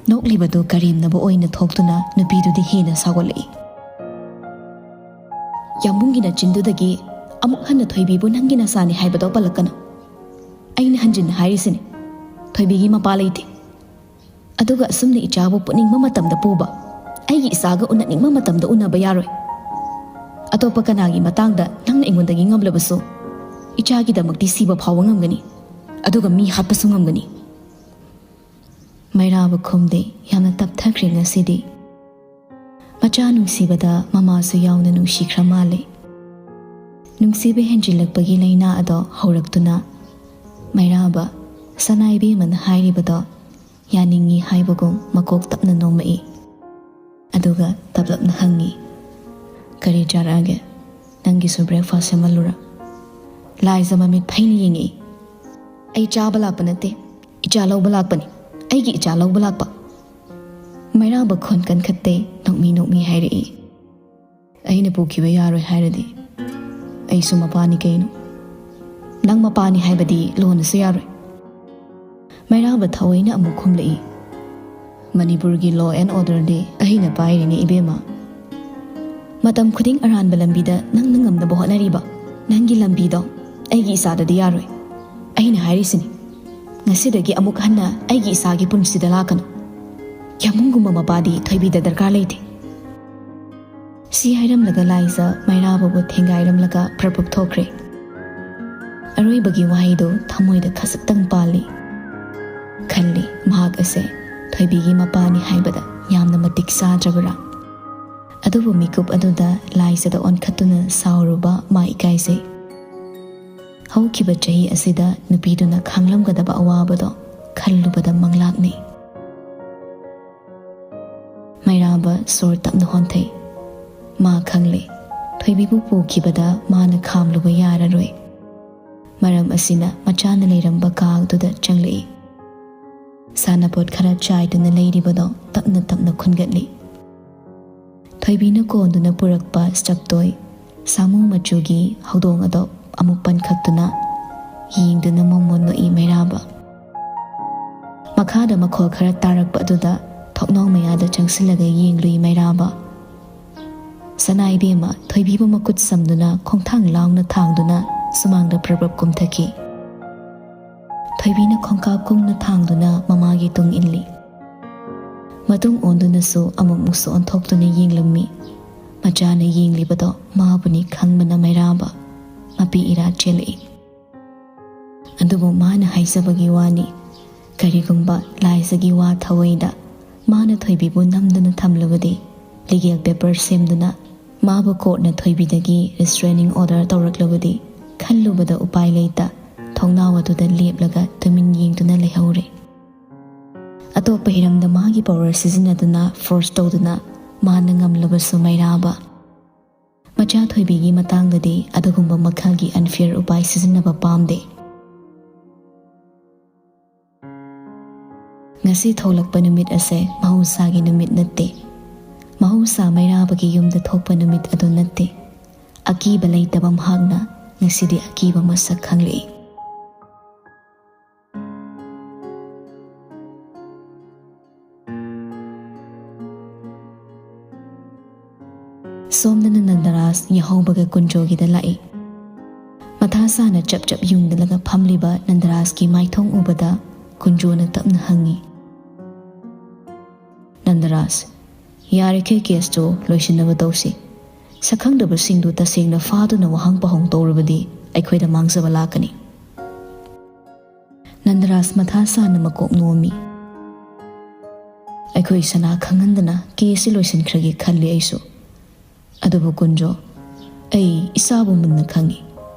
ꯅꯣꯛꯂꯤꯕꯗꯨ ꯀꯔꯦꯝꯅꯕ ꯑꯣꯏꯅ ꯊꯣꯛꯇꯨꯅ ꯅꯨꯄꯤꯗꯨꯗꯤ ꯍꯦꯟꯅ ꯁꯥꯎꯒꯠꯂꯛꯏ꯫ "ꯌꯥꯝꯕꯨꯡꯒꯤ ꯅꯆꯤꯟꯗꯨꯗꯒꯤ ꯑꯃꯨꯛ ꯍꯟꯅ ꯊꯣꯏꯕꯤꯕꯨ ꯅꯪꯒꯤ ꯅꯆꯥꯅꯤ ꯍꯥꯏꯕꯗꯣ ꯄꯜꯂꯛꯀꯅꯨ꯫ ꯑꯩꯅ ꯍꯟꯖꯤꯟꯅ ꯍꯥꯏꯔꯤꯁꯤꯅꯤ, ꯊꯣꯏꯕꯤꯒꯤ ꯃꯄꯥ ꯂꯩꯇꯦ꯫ ꯑꯗꯨꯒ ꯑꯁꯨꯝꯅ ꯏꯆꯥꯕꯨ ꯄꯨꯅꯤꯡꯕ ꯃꯇꯝꯗ ꯄꯨꯕ, ꯑꯩꯒꯤ ꯏꯆꯥꯒ ꯎꯅꯅꯤꯡꯕ ꯃꯇꯝꯗ ꯎꯅꯕ ꯌꯥꯔꯣꯏ꯫ ꯑꯇꯣꯞꯄ ꯀꯅꯥꯒꯤ ꯃꯇꯥꯡꯗ ꯅꯪꯅ ꯑꯩꯉꯣꯟꯗꯒꯤ ꯉꯝꯂꯕꯁꯨ, ꯏꯆꯥꯒꯤꯗꯃꯛꯇꯤ ꯁꯤꯕ ꯐꯥꯎꯕ ꯉꯝꯒꯅꯤ, ꯑꯗꯨꯒ ꯃꯤ ꯍꯥꯠꯄꯁꯨ ꯉꯝꯒꯅꯤ꯫" ꯃꯩꯔꯥꯕ ꯈꯨꯝꯗꯦ꯫ ꯌꯥꯝꯅ ꯇꯞꯊꯈ꯭ꯔꯦ ꯉꯁꯤꯗꯤ꯫ ꯃꯆꯥ ꯅꯨꯡꯁꯤꯕꯗ ꯃꯃꯥꯁꯨ ꯌꯥꯎꯅ ꯅꯨꯡꯁꯤꯈ꯭ꯔ ꯃꯥꯜꯂꯦ꯫ ꯅꯨꯡꯁꯤꯕ ꯍꯦꯟꯖꯤꯜꯂꯛꯄꯒꯤ ꯂꯥꯏꯅꯥ ꯑꯗꯣ ꯍꯧꯔꯛꯇꯨꯅ ꯃꯩꯔꯥꯕ ꯁꯅꯥ ꯏꯕꯦꯝꯃꯅ ꯍꯥꯏꯔꯤꯕꯗꯣ ꯌꯥꯅꯤꯡꯉꯤ ꯍꯥꯏꯕꯒꯨꯝ ꯃꯀꯣꯛ ꯇꯞꯅ ꯅꯣꯝꯃꯛꯏ꯫ ꯑꯗꯨꯒ ꯇꯞꯂꯞꯅ ꯍꯪꯉꯤ, "ꯀꯔꯤ ꯆꯥꯔꯛꯑꯒꯦ? ꯅꯪꯒꯤꯁꯨ ꯕ꯭ꯔꯦꯛꯐꯥꯁ ꯁꯦꯝꯍꯜꯂꯨꯔꯥ?" ꯂꯥꯏꯖ ꯃꯃꯤꯠ ꯐꯩꯅ ꯌꯦꯡꯉꯛꯏ꯫ "ꯑꯩ ꯆꯥꯕ ꯂꯥꯛꯄ ꯅꯠꯇꯦ, ꯏꯆꯥ ꯂꯧꯕ ꯂꯥꯛꯄꯅꯤ꯫ ꯑꯩꯒꯤ ꯏꯆꯥ ꯂꯧꯕ ꯂꯥꯛꯄ꯫" ꯃꯩꯔꯥꯕ ꯈꯣꯟ ꯀꯟꯈꯠꯇꯦ, ꯅꯣꯛꯃꯤ ꯅꯣꯛꯃꯤ ꯍꯥꯏꯔꯛꯏ꯫ "ꯑꯩꯅ ꯄꯨꯈꯤꯕ ꯌꯥꯔꯣꯏ ꯍꯥꯏꯔꯗꯤ ꯑꯩꯁꯨ ꯃꯄꯥꯅꯤ ꯀꯩꯅꯣ꯫ ꯅꯪ ꯃꯄꯥꯅꯤ ꯍꯥꯏꯕꯗꯤ ꯂꯣꯟꯅꯁꯨ ꯌꯥꯔꯣꯏ꯫" ꯃꯩꯔꯥꯕ ꯊꯑꯣꯏꯅ ꯑꯃꯨꯛ ꯈꯨꯝꯂꯛꯏ꯫ "ꯃꯅꯤꯄꯨꯔꯒꯤ law and orderꯗꯤ ꯑꯩꯅ ꯄꯥꯏꯔꯤꯅꯦ ꯏꯕꯦꯝꯃ꯫ ꯃꯇꯝ ꯈꯨꯗꯤꯡ ꯑꯔꯥꯟꯕ ꯂꯝꯕꯤꯗ ꯅꯪꯅ ꯉꯝꯅꯕ ꯍꯣꯠꯅꯔꯤꯕ ꯅꯪꯒꯤ ꯂꯝꯕꯤꯗꯣ ꯑꯩꯒꯤ ꯏꯆꯥꯗꯗꯤ ꯌꯥꯔꯣꯏ꯫ ꯑꯩꯅ ꯍꯥꯏꯔꯤꯁꯤꯅꯤ, ꯉꯁꯤꯗꯒꯤ ꯑꯃꯨꯛ ꯍꯟꯅ ꯑꯩꯒꯤ ꯏꯆꯥꯒꯤ ꯄꯨꯟꯁꯤꯗ ꯂꯥꯛꯀꯅꯨ꯫ ꯌꯥꯝꯕꯨꯡꯒꯨꯝꯕ ꯃꯄꯥꯗꯤ ꯊꯣꯏꯕꯤꯗ ꯗꯔꯀꯥꯔ ꯂꯩꯇꯦ꯫" ꯁꯤ ꯍꯥꯏꯔꯝꯂꯒ ꯂꯥꯏꯖ ꯃꯩꯔꯥꯕꯕꯨ ꯊꯦꯡꯒꯥꯏꯔꯝꯂꯒ ꯄ꯭ꯔꯞ ꯄ꯭ꯔꯞ ꯊꯣꯛꯈ꯭ꯔꯦ꯫ ꯑꯔꯣꯏꯕꯒꯤ ꯋꯥꯍꯩꯗꯨ ꯊꯃꯣꯏꯗ ꯈꯖꯤꯛꯇꯪ ꯄꯥꯜꯂꯤ꯫ ꯈꯜꯂꯤ, ꯃꯍꯥꯛ ꯑꯁꯦ ꯊꯣꯏꯕꯤꯒꯤ ꯃꯄꯥꯅꯤ ꯍꯥꯏꯕꯗ ꯌꯥꯝꯅ ꯃꯇꯤꯛ ꯆꯥꯗ꯭ꯔꯕꯔꯥ? ꯑꯗꯨꯕꯨ ꯃꯤꯀꯨꯞ ꯑꯗꯨꯗ ꯂꯥꯏꯖꯗ ꯑꯣꯟꯈꯠꯇꯨꯅ ꯁꯥꯎꯔꯨꯕ ꯃꯥ ꯏꯀꯥꯏꯖꯩ꯫ ꯍꯧꯈꯤꯕ ꯆꯍꯤ ꯑꯁꯤꯗ ꯅꯨꯄꯤꯗꯨꯅ ꯈꯥꯡꯂꯝꯒꯗꯕ ꯑꯋꯥꯕꯗꯣ ꯈꯜꯂꯨꯕꯗ ꯃꯪꯂꯥꯛꯅꯩ꯫ ꯃꯩꯔꯥꯕ ꯁꯣꯔ ꯇꯞꯅ ꯍꯣꯟꯊꯩ꯫ ꯃꯥ ꯈꯪꯂꯦ, ꯊꯣꯏꯕꯤꯕꯨ ꯄꯨꯈꯤꯕꯗ ꯃꯥꯅ ꯈꯥꯝꯂꯨꯕ ꯌꯥꯔꯔꯣꯏ꯫ ꯃꯔꯝ ꯑꯁꯤꯅ ꯃꯆꯥꯅ ꯂꯩꯔꯝꯕ ꯀꯥ ꯑꯗꯨꯗ ꯆꯪꯂꯛꯏ꯫ ꯁꯥꯟꯅꯄꯣꯠ ꯈꯔ ꯆꯥꯏꯗꯨꯅ ꯂꯩꯔꯤꯕꯗꯣ ꯇꯞꯅ ꯇꯞꯅ ꯈꯨꯟꯒꯠꯂꯤ꯫ ꯊꯣꯏꯕꯤꯅ ꯀꯣꯟꯗꯨꯅ ꯄꯨꯔꯛꯄ ꯁ꯭ꯇꯞ ꯇꯣꯏ ꯁꯥꯃꯨ ꯃꯆꯨꯒꯤ ꯍꯧꯗꯣꯡ ꯑꯗꯣ ꯑꯃꯨꯛ ꯄꯟꯈꯠꯇꯨꯅ ꯌꯦꯡꯗꯨꯅ ꯃꯣꯃꯣꯟ ꯅꯣꯛꯏ ꯃꯩꯔꯥꯕ꯫ ꯃꯈꯥꯗ ꯃꯈꯣꯜ ꯈꯔ ꯇꯥꯔꯛꯄ ꯑꯗꯨꯗ ꯊꯣꯡꯅꯥꯎ ꯃꯌꯥꯗ ꯆꯪꯁꯤꯜꯂꯒ ꯌꯦꯡꯂꯨꯏ ꯃꯩꯔꯥꯕ꯫ ꯁꯅꯥ ꯏꯕꯦꯝꯃ ꯊꯣꯏꯕꯤꯕꯨ ꯃꯈꯨꯠ ꯁꯝꯗꯨꯅ ꯈꯣꯡꯊꯥꯡ ꯂꯥꯎꯅ ꯊꯥꯡꯗꯨꯅ ꯁꯨꯃꯥꯡꯗ ꯄ꯭ꯔꯞ ꯄ꯭ꯔꯞ ꯀꯨꯝꯊꯈꯤ꯫ ꯊꯣꯏꯕꯤꯅ ꯈꯣꯡꯀꯥꯞ ꯀꯨꯡꯅ ꯊꯥꯡꯗꯨꯅ ꯃꯃꯥꯒꯤ ꯇꯨꯡ ꯏꯜꯂꯤ꯫ ꯃꯇꯨꯡ ꯑꯣꯟꯗꯨꯅꯁꯨ ꯑꯃꯨꯛꯃꯨꯛꯁꯨ ꯑꯣꯟꯊꯣꯛꯇꯨꯅ ꯌꯦꯡꯂꯝꯃꯤ꯫ ꯃꯆꯥꯅ ꯌꯦꯡꯂꯤꯕꯗꯣ ꯃꯥꯕꯨꯅꯤ ꯈꯪꯕꯅ ꯃꯩꯔꯥꯕ ꯃꯄꯤ ꯏꯔꯥ ꯆꯦꯜꯂꯛꯏ꯫ ꯑꯗꯨꯕꯨ ꯃꯥꯅ ꯍꯥꯏꯖꯕꯒꯤ ꯋꯥꯅꯤ, ꯀꯔꯤꯒꯨꯝꯕ ꯂꯥꯏꯖꯒꯤ ꯋꯥ ꯊꯑꯣꯏꯗ ꯃꯥꯅ ꯊꯣꯏꯕꯤꯕꯨ ꯅꯝꯗꯨꯅ ꯊꯝꯂꯕꯗꯤ, ꯂꯤꯒꯦꯜ ꯄꯦꯄꯔ ꯁꯦꯝꯗꯨꯅ ꯃꯥꯕꯨ ꯀꯣꯔꯠꯅ ꯊꯣꯏꯕꯤꯗꯒꯤ ꯔꯤꯁꯇ꯭ꯔꯦꯅꯤꯡ ꯑꯣꯔꯗꯔ ꯇꯧꯔꯛꯂꯕꯗꯤ ꯈꯜꯂꯨꯕꯗ ꯎꯄꯥꯏ ꯂꯩꯇ ꯊꯣꯡꯅꯥꯎ ꯑꯗꯨꯗ ꯂꯦꯞꯂꯒ ꯇꯨꯃꯤꯟ ꯌꯦꯡꯗꯨꯅ ꯂꯩꯍꯧꯔꯦ꯫ ꯑꯇꯣꯞꯄ ꯍꯤꯔꯝꯗ ꯃꯥꯒꯤ ꯄꯋꯥꯔ ꯁꯤꯖꯤꯟꯅꯗꯨꯅ, ꯐꯣꯔꯁ ꯇꯧꯗꯨꯅ ꯃꯥꯅ ꯉꯝꯂꯕꯁꯨ ꯃꯩꯔꯥꯕ ꯃꯆꯥ ꯊꯣꯏꯕꯤꯒꯤ ꯃꯇꯥꯡꯗꯗꯤ ꯑꯗꯨꯒꯨꯝꯕ ꯃꯈꯜꯒꯤ unfair ꯎꯄꯥꯏ ꯁꯤꯖꯤꯟꯅꯕ ꯄꯥꯝꯗꯦ꯫ ꯉꯁꯤ ꯊꯣꯛꯂꯛꯄ ꯅꯨꯃꯤꯠ ꯑꯁꯦ ꯃꯍꯧꯁꯥꯒꯤ ꯅꯨꯃꯤꯠ ꯅꯠꯇꯦ꯫ ꯃꯍꯧꯁꯥ ꯃꯩꯔꯥꯕꯒꯤ ꯌꯨꯝꯗ ꯊꯣꯛꯄ ꯅꯨꯃꯤꯠ ꯑꯗꯨ ꯅꯠꯇꯦ꯫ ꯑꯀꯤꯕ ꯂꯩꯇꯕ ꯃꯍꯥꯛꯅ ꯉꯁꯤꯗꯤ ꯑꯀꯤꯕ ꯃꯁꯛ ꯈꯪꯂꯛꯏ꯫ ꯁꯣꯝꯗꯅ ꯅꯟꯗꯔꯥꯖ ꯌꯥꯍꯧꯕꯒ ꯀꯨꯟꯖꯣꯒꯤꯗ ꯂꯥꯛꯏ꯫ ꯃꯊꯥ ꯁꯥꯅ ꯆꯞ ꯆꯞ ꯌꯨꯡꯗꯂꯒ ꯐꯝꯂꯤꯕ ꯅꯟꯗꯔꯥꯖꯀꯤ ꯃꯥꯏꯊꯣꯡ ꯎꯕꯗ ꯀꯨꯟꯖꯣꯅ ꯇꯞꯅ ꯍꯪꯉꯤ, "ꯅꯟꯗꯔꯥꯖ, ꯌꯥꯔꯤꯈꯩ ꯀꯦꯁꯇꯨ ꯂꯣꯏꯁꯤꯟꯅꯕ ꯇꯧꯁꯤ꯫ ꯁꯛꯈꯪꯗꯕꯁꯤꯡꯗꯨ ꯇꯁꯦꯡꯅ ꯐꯥꯗꯨꯅ ꯋꯥꯍꯪ ꯄꯥꯎꯍꯪ ꯇꯧꯔꯕꯗꯤ ꯑꯩꯈꯣꯏꯗ ꯃꯥꯡꯖꯕ ꯂꯥꯛꯀꯅꯤ꯫" ꯅꯟꯗꯔꯥꯖ ꯃꯊꯥ ꯁꯥꯅ ꯃꯀꯣꯛ ꯅꯣꯝꯃꯤ꯫ "ꯑꯩꯈꯣꯏ ꯁꯅꯥ ꯈꯪꯍꯟꯗꯅ ꯀꯦꯁꯁꯤ ꯂꯣꯏꯁꯤꯟꯈ꯭ꯔꯒꯦ ꯈꯜꯂꯤ ꯑꯩꯁꯨ꯫ ꯑꯗꯨꯕꯨ ꯀꯨꯟꯖꯣ, ꯑꯩ ꯏꯁꯥꯕꯨ ꯃꯨꯟꯅ ꯈꯪꯏ꯫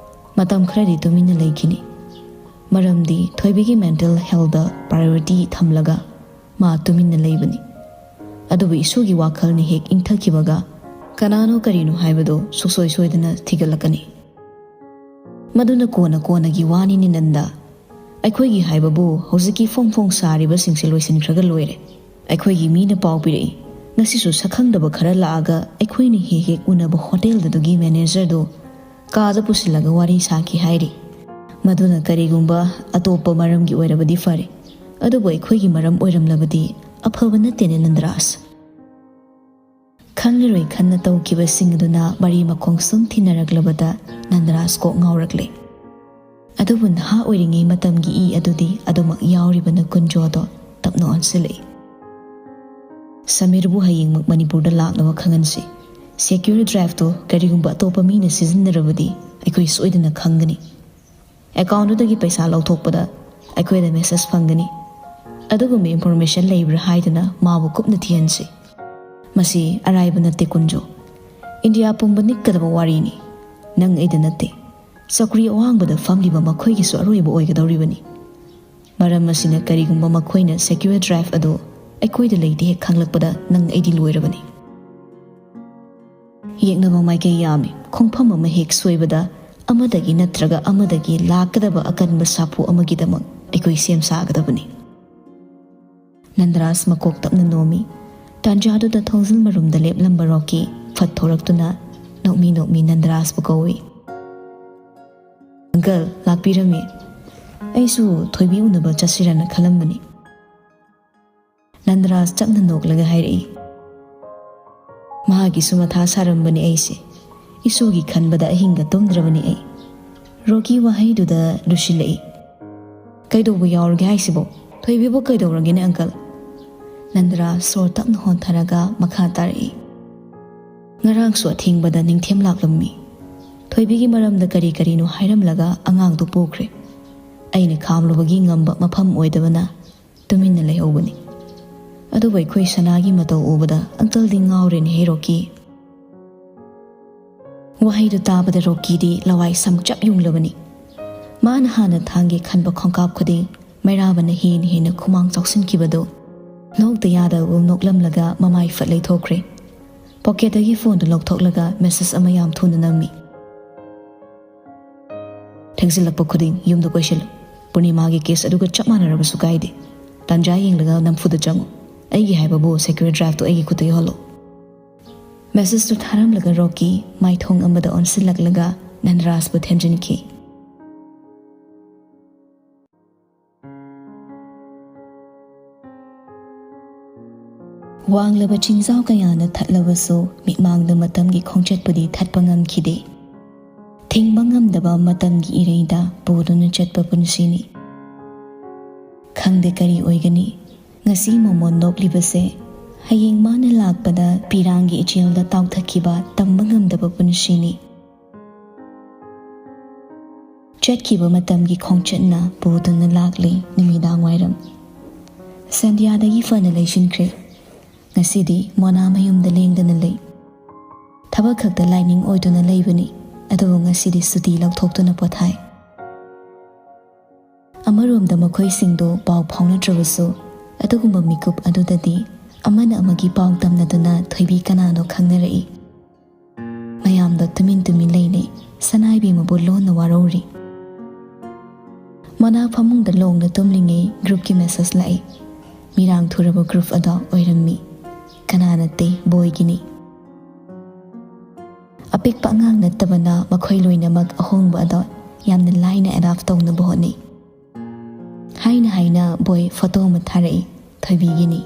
ꯃꯇꯝ ꯈꯔꯗꯤ ꯇꯨꯃꯤꯟꯅ ꯂꯩꯈꯤꯅꯤ꯫ ꯃꯔꯝꯗꯤ ꯊꯣꯏꯕꯤꯒꯤ mental healthꯇ priority ꯊꯝꯂꯒ ꯃꯥ ꯇꯨꯃꯤꯟꯅ ꯂꯩꯕꯅꯤ꯫ ꯑꯗꯨꯕꯨ ꯏꯁꯣꯒꯤ ꯋꯥꯈꯜꯅ ꯍꯦꯛ ꯏꯪꯊꯈꯤꯕꯒ ꯀꯅꯥꯅꯣ ꯀꯔꯤꯅꯣ ꯍꯥꯏꯕꯗꯨ ꯁꯨꯛꯁꯣꯏ ꯁꯣꯏꯗꯅ ꯊꯤꯒꯠꯂꯛꯀꯅꯤ꯫ ꯃꯗꯨꯅ ꯀꯣꯟꯅ ꯀꯣꯟꯅꯒꯤ ꯋꯥꯅꯤꯅꯦ ꯅꯟꯗ꯫ ꯑꯩꯈꯣꯏꯒꯤ ꯍꯥꯏꯕꯕꯨ ꯍꯧꯖꯤꯛꯀꯤ ꯐꯣꯡ ꯐꯣꯡ ꯁꯥꯔꯤꯕꯁꯤꯡꯁꯦ ꯂꯣꯏꯁꯤꯟꯈ꯭ꯔꯒ ꯂꯣꯏꯔꯦ꯫ ꯑꯩꯈꯣꯏꯒꯤ ꯃꯤꯅ ꯄꯥꯎ ꯄꯤꯔꯛꯏ, ꯉꯁꯤꯁꯨ ꯁꯛꯈꯪꯗꯕ ꯈꯔ ꯂꯥꯛꯑꯒ ꯑꯩꯈꯣꯏꯅ ꯍꯦꯛ ꯍꯦꯛ ꯎꯅꯕ ꯍꯣꯇꯦꯜ ꯑꯗꯨꯒꯤ managerꯗꯨ ꯀꯥꯗ ꯄꯨꯁꯤꯜꯂꯒ ꯋꯥꯔꯤ ꯁꯥꯈꯤ ꯍꯥꯏꯔꯤ꯫ ꯃꯗꯨꯅ ꯀꯔꯤꯒꯨꯝꯕ ꯑꯇꯣꯞꯄ ꯃꯔꯝꯒꯤ ꯑꯣꯏꯔꯕꯗꯤ ꯐꯔꯦ, ꯑꯗꯨꯕꯨ ꯑꯩꯈꯣꯏꯒꯤ ꯃꯔꯝ ꯑꯣꯏꯔꯝꯂꯕꯗꯤ ꯑꯐꯕ ꯅꯠꯇꯦꯅꯦ ꯅꯟꯗꯔꯥꯖ꯫" ꯈꯪꯂꯔꯣꯏ ꯈꯟꯅ ꯇꯧꯈꯤꯕꯁꯤꯡ ꯑꯗꯨꯅ ꯃꯔꯤ ꯃꯈꯣꯡ ꯁꯨꯝ ꯊꯤꯅꯔꯛꯂꯕꯗ ꯅꯟꯗꯔꯥꯖ ꯀꯣꯛ ꯉꯥꯎꯔꯛꯂꯦ꯫ ꯑꯗꯨꯕꯨ ꯅꯍꯥ ꯑꯣꯏꯔꯤꯉꯩ ꯃꯇꯝꯒꯤ ꯏ ꯑꯗꯨꯗꯤ ꯑꯗꯨꯃꯛ ꯌꯥꯎꯔꯤꯕꯅ ꯀꯨꯟꯖꯣꯗꯣ ꯇꯞꯅ ꯑꯣꯟꯁꯤꯜꯂꯛꯏ꯫ "ꯁꯃꯤꯔꯕꯨ ꯍꯌꯦꯡꯃꯛ ꯃꯅꯤꯄꯨꯔꯗ ꯂꯥꯛꯅꯕ ꯈꯪꯍꯟꯁꯤ꯫ Secure driveꯇꯨ ꯀꯔꯤꯒꯨꯝꯕ ꯑꯇꯣꯞꯄ ꯃꯤꯅ ꯁꯤꯖꯤꯟꯅꯔꯕꯗꯤ ꯑꯩꯈꯣꯏ ꯁꯣꯏꯗꯅ ꯈꯪꯒꯅꯤ꯫ Accountꯗꯨꯗꯒꯤ ꯄꯩꯁꯥ ꯂꯧꯊꯣꯛꯄꯗ ꯑꯩꯈꯣꯏꯗ message ꯐꯪꯒꯅꯤ꯫ ꯑꯗꯨꯒꯨꯝꯕ information ꯂꯩꯕ꯭ꯔꯥ ꯍꯥꯏꯗꯨꯅ ꯃꯥꯕꯨ ꯀꯨꯞꯅ ꯊꯤꯍꯟꯁꯤ꯫ ꯃꯁꯤ ꯑꯔꯥꯏꯕ ꯅꯠꯇꯦ ꯀꯨꯟꯖꯣ꯫ ꯏꯟꯗꯤꯌꯥ ꯄꯨꯝꯕ ꯅꯤꯛꯀꯗꯕ ꯋꯥꯔꯤꯅꯤ꯫ ꯅꯪ ꯑꯩꯗ ꯅꯠꯇꯦ, ꯆꯧꯀ꯭ꯔꯤ ꯑꯋꯥꯡꯕꯗ ꯐꯝꯂꯤꯕ ꯃꯈꯣꯏꯒꯤꯁꯨ ꯑꯔꯣꯏꯕ ꯑꯣꯏꯒꯗꯧꯔꯤꯕꯅꯤ꯫ ꯃꯔꯝ ꯑꯁꯤꯅ ꯀꯔꯤꯒꯨꯝꯕ ꯃꯈꯣꯏꯅ secure drive ꯑꯗꯨ ꯑꯩꯈꯣꯏꯗ ꯂꯩꯇꯦ ꯍꯦꯛ ꯈꯪꯂꯛꯄꯗ ꯅꯪ ꯑꯩꯗꯤ ꯂꯣꯏꯔꯕꯅꯤ꯫" ꯌꯦꯛꯅꯕ ꯃꯥꯏꯀꯩ ꯌꯥꯝꯃꯤ꯫ ꯈꯣꯡꯐꯝ ꯑꯃ ꯍꯦꯛ ꯁꯣꯏꯕꯗ ꯑꯃꯗꯒꯤ ꯅꯠꯇ꯭ꯔꯒ ꯑꯃꯗꯒꯤ ꯂꯥꯛꯀꯗꯕ ꯑꯀꯟꯕ ꯁꯥꯐꯨ ꯑꯃꯒꯤꯗꯃꯛ ꯑꯩꯈꯣꯏ ꯁꯦꯝ ꯁꯥꯒꯗꯕꯅꯤ꯫ ꯅꯟꯗꯔꯥꯖ ꯃꯀꯣꯛ ꯇꯞꯅ ꯅꯣꯝꯃꯤ꯫ ꯇꯥꯟꯖꯥꯗꯨꯗ ꯊꯣꯡꯖꯤꯜ ꯃꯔꯨꯝꯗ ꯂꯦꯞꯂꯝꯕ ꯔꯣꯀꯤ ꯐꯠ ꯊꯣꯔꯛꯇꯨꯅ ꯅꯣꯛꯃꯤ ꯅꯣꯛꯃꯤ ꯅꯟꯗꯔꯥꯖꯕꯨ ꯀꯧꯏ꯫ "ꯑꯪꯀꯜ, ꯂꯥꯛꯄꯤꯔꯝꯃꯤ꯫ ꯑꯩꯁꯨ ꯊꯣꯏꯕꯤ ꯎꯅꯕ ꯆꯠꯁꯤꯔꯅ ꯈꯜꯂꯝꯕꯅꯤ꯫" ꯅꯟꯗꯔꯥꯖ ꯆꯞꯅ ꯅꯣꯛꯂꯒ ꯍꯥꯏꯔꯛꯏ꯫ "ꯃꯍꯥꯛꯀꯤꯁꯨ ꯃꯊꯥ ꯁꯥꯔꯝꯕꯅꯤ ꯑꯩꯁꯦ꯫ ꯏꯁꯨꯒꯤ ꯈꯟꯕꯗ ꯑꯍꯤꯡꯒ ꯇꯨꯝꯗ꯭ꯔꯕꯅꯤ ꯑꯩ꯫" ꯔꯣꯀꯤ ꯋꯥꯍꯩꯗꯨꯗ ꯂꯨꯁꯤꯜꯂꯛꯏ꯫ "ꯀꯩꯗꯧꯕ ꯌꯥꯎꯔꯒꯦ ꯍꯥꯏꯁꯤꯕꯣ? ꯊꯣꯏꯕꯤꯕꯨ ꯀꯩꯗꯧꯔꯒꯦꯅꯦ, ꯑꯪꯀꯜ?" ꯅꯟꯗꯔꯥꯖ ꯁꯣꯔ ꯇꯞꯅ ꯍꯣꯟꯊꯔꯒ ꯃꯈꯥ ꯇꯥꯔꯛꯏ꯫ "ꯉꯔꯥꯡꯁꯨ ꯑꯊꯦꯡꯕꯗ ꯅꯤꯡꯊꯦꯝ ꯂꯥꯛꯂꯝꯃꯤ꯫ ꯊꯣꯏꯕꯤꯒꯤ ꯃꯔꯝꯗ ꯀꯔꯤ ꯀꯔꯤꯅꯣ ꯍꯥꯏꯔꯝꯂꯒ ꯑꯉꯥꯡꯗꯨ ꯄꯨꯈ꯭ꯔꯦ꯫ ꯑꯩꯅ ꯈꯥꯝꯂꯨꯕꯒꯤ ꯉꯝꯕ ꯃꯐꯝ ꯑꯣꯏꯗꯕꯅ ꯇꯨꯃꯤꯟꯅ ꯂꯩꯍꯧꯕꯅꯤ꯫ ꯑꯗꯨꯕꯨ ꯑꯩꯈꯣꯏ ꯁꯅꯥꯒꯤ ꯃꯇꯧ ꯎꯕꯗ ꯑꯪꯀꯜꯗꯤ ꯉꯥꯎꯔꯦꯅꯦꯍꯦ, ꯔꯣꯀꯤ꯫" ꯋꯥꯍꯩꯗꯨ ꯇꯥꯕꯗ ꯔꯣꯀꯤꯗꯤ ꯂꯋꯥꯏ ꯁꯝꯆꯞ ꯌꯨꯡꯂꯕꯅꯤ꯫ ꯃꯥꯅ ꯍꯥꯟꯅ ꯊꯥꯡꯒꯦ ꯈꯟꯕ ꯈꯣꯡꯀꯥꯞ ꯈꯨꯗꯤꯡ ꯃꯩꯔꯥꯕꯅ ꯍꯦꯟꯅ ꯍꯦꯟꯅ ꯈꯨꯃꯥꯡ ꯆꯥꯎꯁꯤꯟꯈꯤꯕꯗꯨ ꯅꯣꯛꯇ ꯌꯥꯗꯕꯒꯨꯝ ꯅꯣꯛꯂꯝꯂꯒ ꯃꯃꯥꯏ ꯐꯠ ꯂꯩꯊꯣꯛꯈ꯭ꯔꯦ꯫ ꯄꯣꯀꯦꯠꯇꯒꯤ ꯐꯣꯟꯗꯨ ꯂꯧꯊꯣꯛꯂꯒ ꯃꯦꯁꯦꯖ ꯑꯃ ꯌꯥꯝ ꯊꯨꯅ ꯅꯝꯃꯤ꯫ "ꯊꯦꯡꯖꯤꯜꯂꯛꯄ ꯈꯨꯗꯤꯡ ꯌꯨꯝꯗ ꯀꯣꯏꯁꯤꯜꯂꯨ꯫ ꯄꯨꯔꯅꯤꯃꯥꯒꯤ ꯀꯦꯁ ꯑꯗꯨꯒ ꯆꯞ ꯃꯥꯟꯅꯔꯕꯁꯨ ꯀꯥꯏꯗꯦ꯫ ꯇꯥꯟꯖꯥ ꯌꯦꯡꯂꯒ ꯅꯝꯐꯨꯗ ꯆꯪꯉꯨ꯫ ꯑꯩꯒꯤ ꯍꯥꯏꯕꯕꯨ ꯁꯦꯀ꯭ꯌꯨꯔ ꯗ꯭ꯔꯥꯏꯚꯇꯨ ꯑꯩꯒꯤ ꯈꯨꯠꯇ ꯌꯧꯍꯜꯂꯨ꯫" ꯃꯦꯁꯦꯖꯇꯨ ꯊꯥꯔꯝꯂꯒ ꯔꯣꯀꯤ ꯃꯥꯏꯊꯣꯡ ꯑꯃꯗ ꯑꯣꯟꯁꯤꯜꯂꯛꯂꯒ ꯅꯟꯗꯔꯥꯖꯄꯨ ꯊꯦꯝꯖꯤꯟꯈꯤ꯫ ꯋꯥꯡꯂꯕ ꯆꯤꯡꯖꯥꯎ ꯀꯌꯥꯅ ꯊꯠꯂꯕꯁꯨ ꯃꯤꯠꯃꯥꯡꯗ ꯃꯇꯝꯒꯤ ꯈꯣꯡꯆꯠꯄꯨꯗꯤ ꯊꯠꯄ ꯉꯝꯈꯤꯗꯦ꯫ ꯊꯤꯡꯕ ꯉꯝꯗꯕ ꯃꯇꯝꯒꯤ ꯏꯔꯩꯗ ꯄꯨꯗꯨꯅ ꯆꯠꯄ ꯄꯨꯟꯁꯤꯅꯤ꯫ ꯈꯪꯗꯦ ꯀꯔꯤ ꯑꯣꯏꯒꯅꯤ꯫ ꯉꯁꯤ ꯃꯣꯃꯣꯟ ꯅꯣꯛꯂꯤꯕꯁꯦ ꯍꯌꯦꯡ ꯃꯥꯅ ꯂꯥꯛꯄꯗ ꯄꯤꯔꯥꯡꯒꯤ ꯏꯆꯦꯜꯗ ꯇꯥꯎꯊꯈꯤꯕ ꯇꯝꯕ ꯉꯝꯗꯕ ꯄꯨꯟꯁꯤꯅꯤ꯫ ꯆꯠꯈꯤꯕ ꯃꯇꯝꯒꯤ ꯈꯣꯡꯆꯠꯅ ꯄꯨꯗꯨꯅ ꯂꯥꯛꯂꯤ ꯅꯨꯃꯤꯗꯥꯡ ꯋꯥꯏꯔꯝ꯫ ꯁꯟꯙ꯭ꯌꯥꯗꯒꯤ ꯐꯅ ꯂꯩꯁꯤꯟꯈ꯭ꯔꯦ꯫ ꯉꯁꯤꯗꯤ ꯃꯣꯅꯥ ꯃꯌꯨꯝꯗ ꯂꯦꯡꯗꯅ ꯂꯩ꯫ ꯊꯕꯛ ꯈꯛꯇ ꯂꯥꯏꯅꯤꯡ ꯑꯣꯏꯗꯨꯅ ꯂꯩꯕꯅꯤ, ꯑꯗꯨꯕꯨ ꯉꯁꯤꯗꯤ ꯁꯨꯇꯤ ꯂꯧꯊꯣꯛꯇꯨꯅ ꯄꯣꯊꯥꯏ꯫ ꯑꯃꯔꯣꯝꯗ ꯃꯈꯣꯏꯁꯤꯡꯗꯨ ꯄꯥꯎ ꯐꯥꯎꯅꯗ꯭ꯔꯕꯁꯨ, ꯑꯗꯨꯒꯨꯝꯕ ꯃꯤꯀꯨꯞ ꯑꯗꯨꯗꯗꯤ ꯑꯃꯅ ꯑꯃꯒꯤ ꯄꯥꯎ ꯇꯝꯅꯗꯨꯅ ꯊꯣꯏꯕꯤ ꯀꯅꯥꯅꯣ ꯈꯪꯅꯔꯛꯏ꯫ ꯇꯨꯃꯤꯟ ꯇꯨꯃꯤꯟ ꯂꯩꯅꯩ꯫ ꯁꯅꯥ ꯏꯕꯦꯝꯃꯕꯨ ꯂꯣꯟꯅ ꯋꯥꯔꯧꯔꯤ꯫ ꯃꯣꯅꯥ ꯐꯃꯨꯡꯗ ꯂꯣꯡꯅ ꯇꯨꯝꯂꯤꯉꯩ ꯒ꯭ꯔꯨꯞꯀꯤ ꯃꯦꯁꯦꯖ ꯂꯥꯛꯏ꯫ ꯃꯤꯔꯥꯡ ꯊꯨꯔꯕ ꯒ꯭ꯔꯨꯞ ꯑꯗꯣ ꯑꯣꯏꯔꯝꯃꯤ꯫ ꯀꯅꯥ ꯅꯠꯇꯦ, ꯕꯣꯏꯒꯤꯅꯤ꯫ ꯑꯄꯤꯛꯄ ꯑꯉꯥꯡ ꯅꯠꯇꯕꯅ ꯃꯈꯣꯏ ꯂꯣꯏꯅꯃꯛ ꯑꯍꯣꯡꯕ ꯑꯗꯣ ꯌꯥꯝꯅ ꯂꯥꯏꯅ ꯑꯦꯗꯥꯞ ꯇꯧꯅꯕ ꯍꯣꯠꯅꯩ꯫ ꯍꯥꯏꯅ ꯍꯥꯏꯅ ꯕꯣꯏ ꯐꯣꯇꯣ ꯑꯃ ꯊꯥꯔꯛꯏ꯫ ꯊꯣꯏꯕꯤꯒꯤꯅꯤ꯫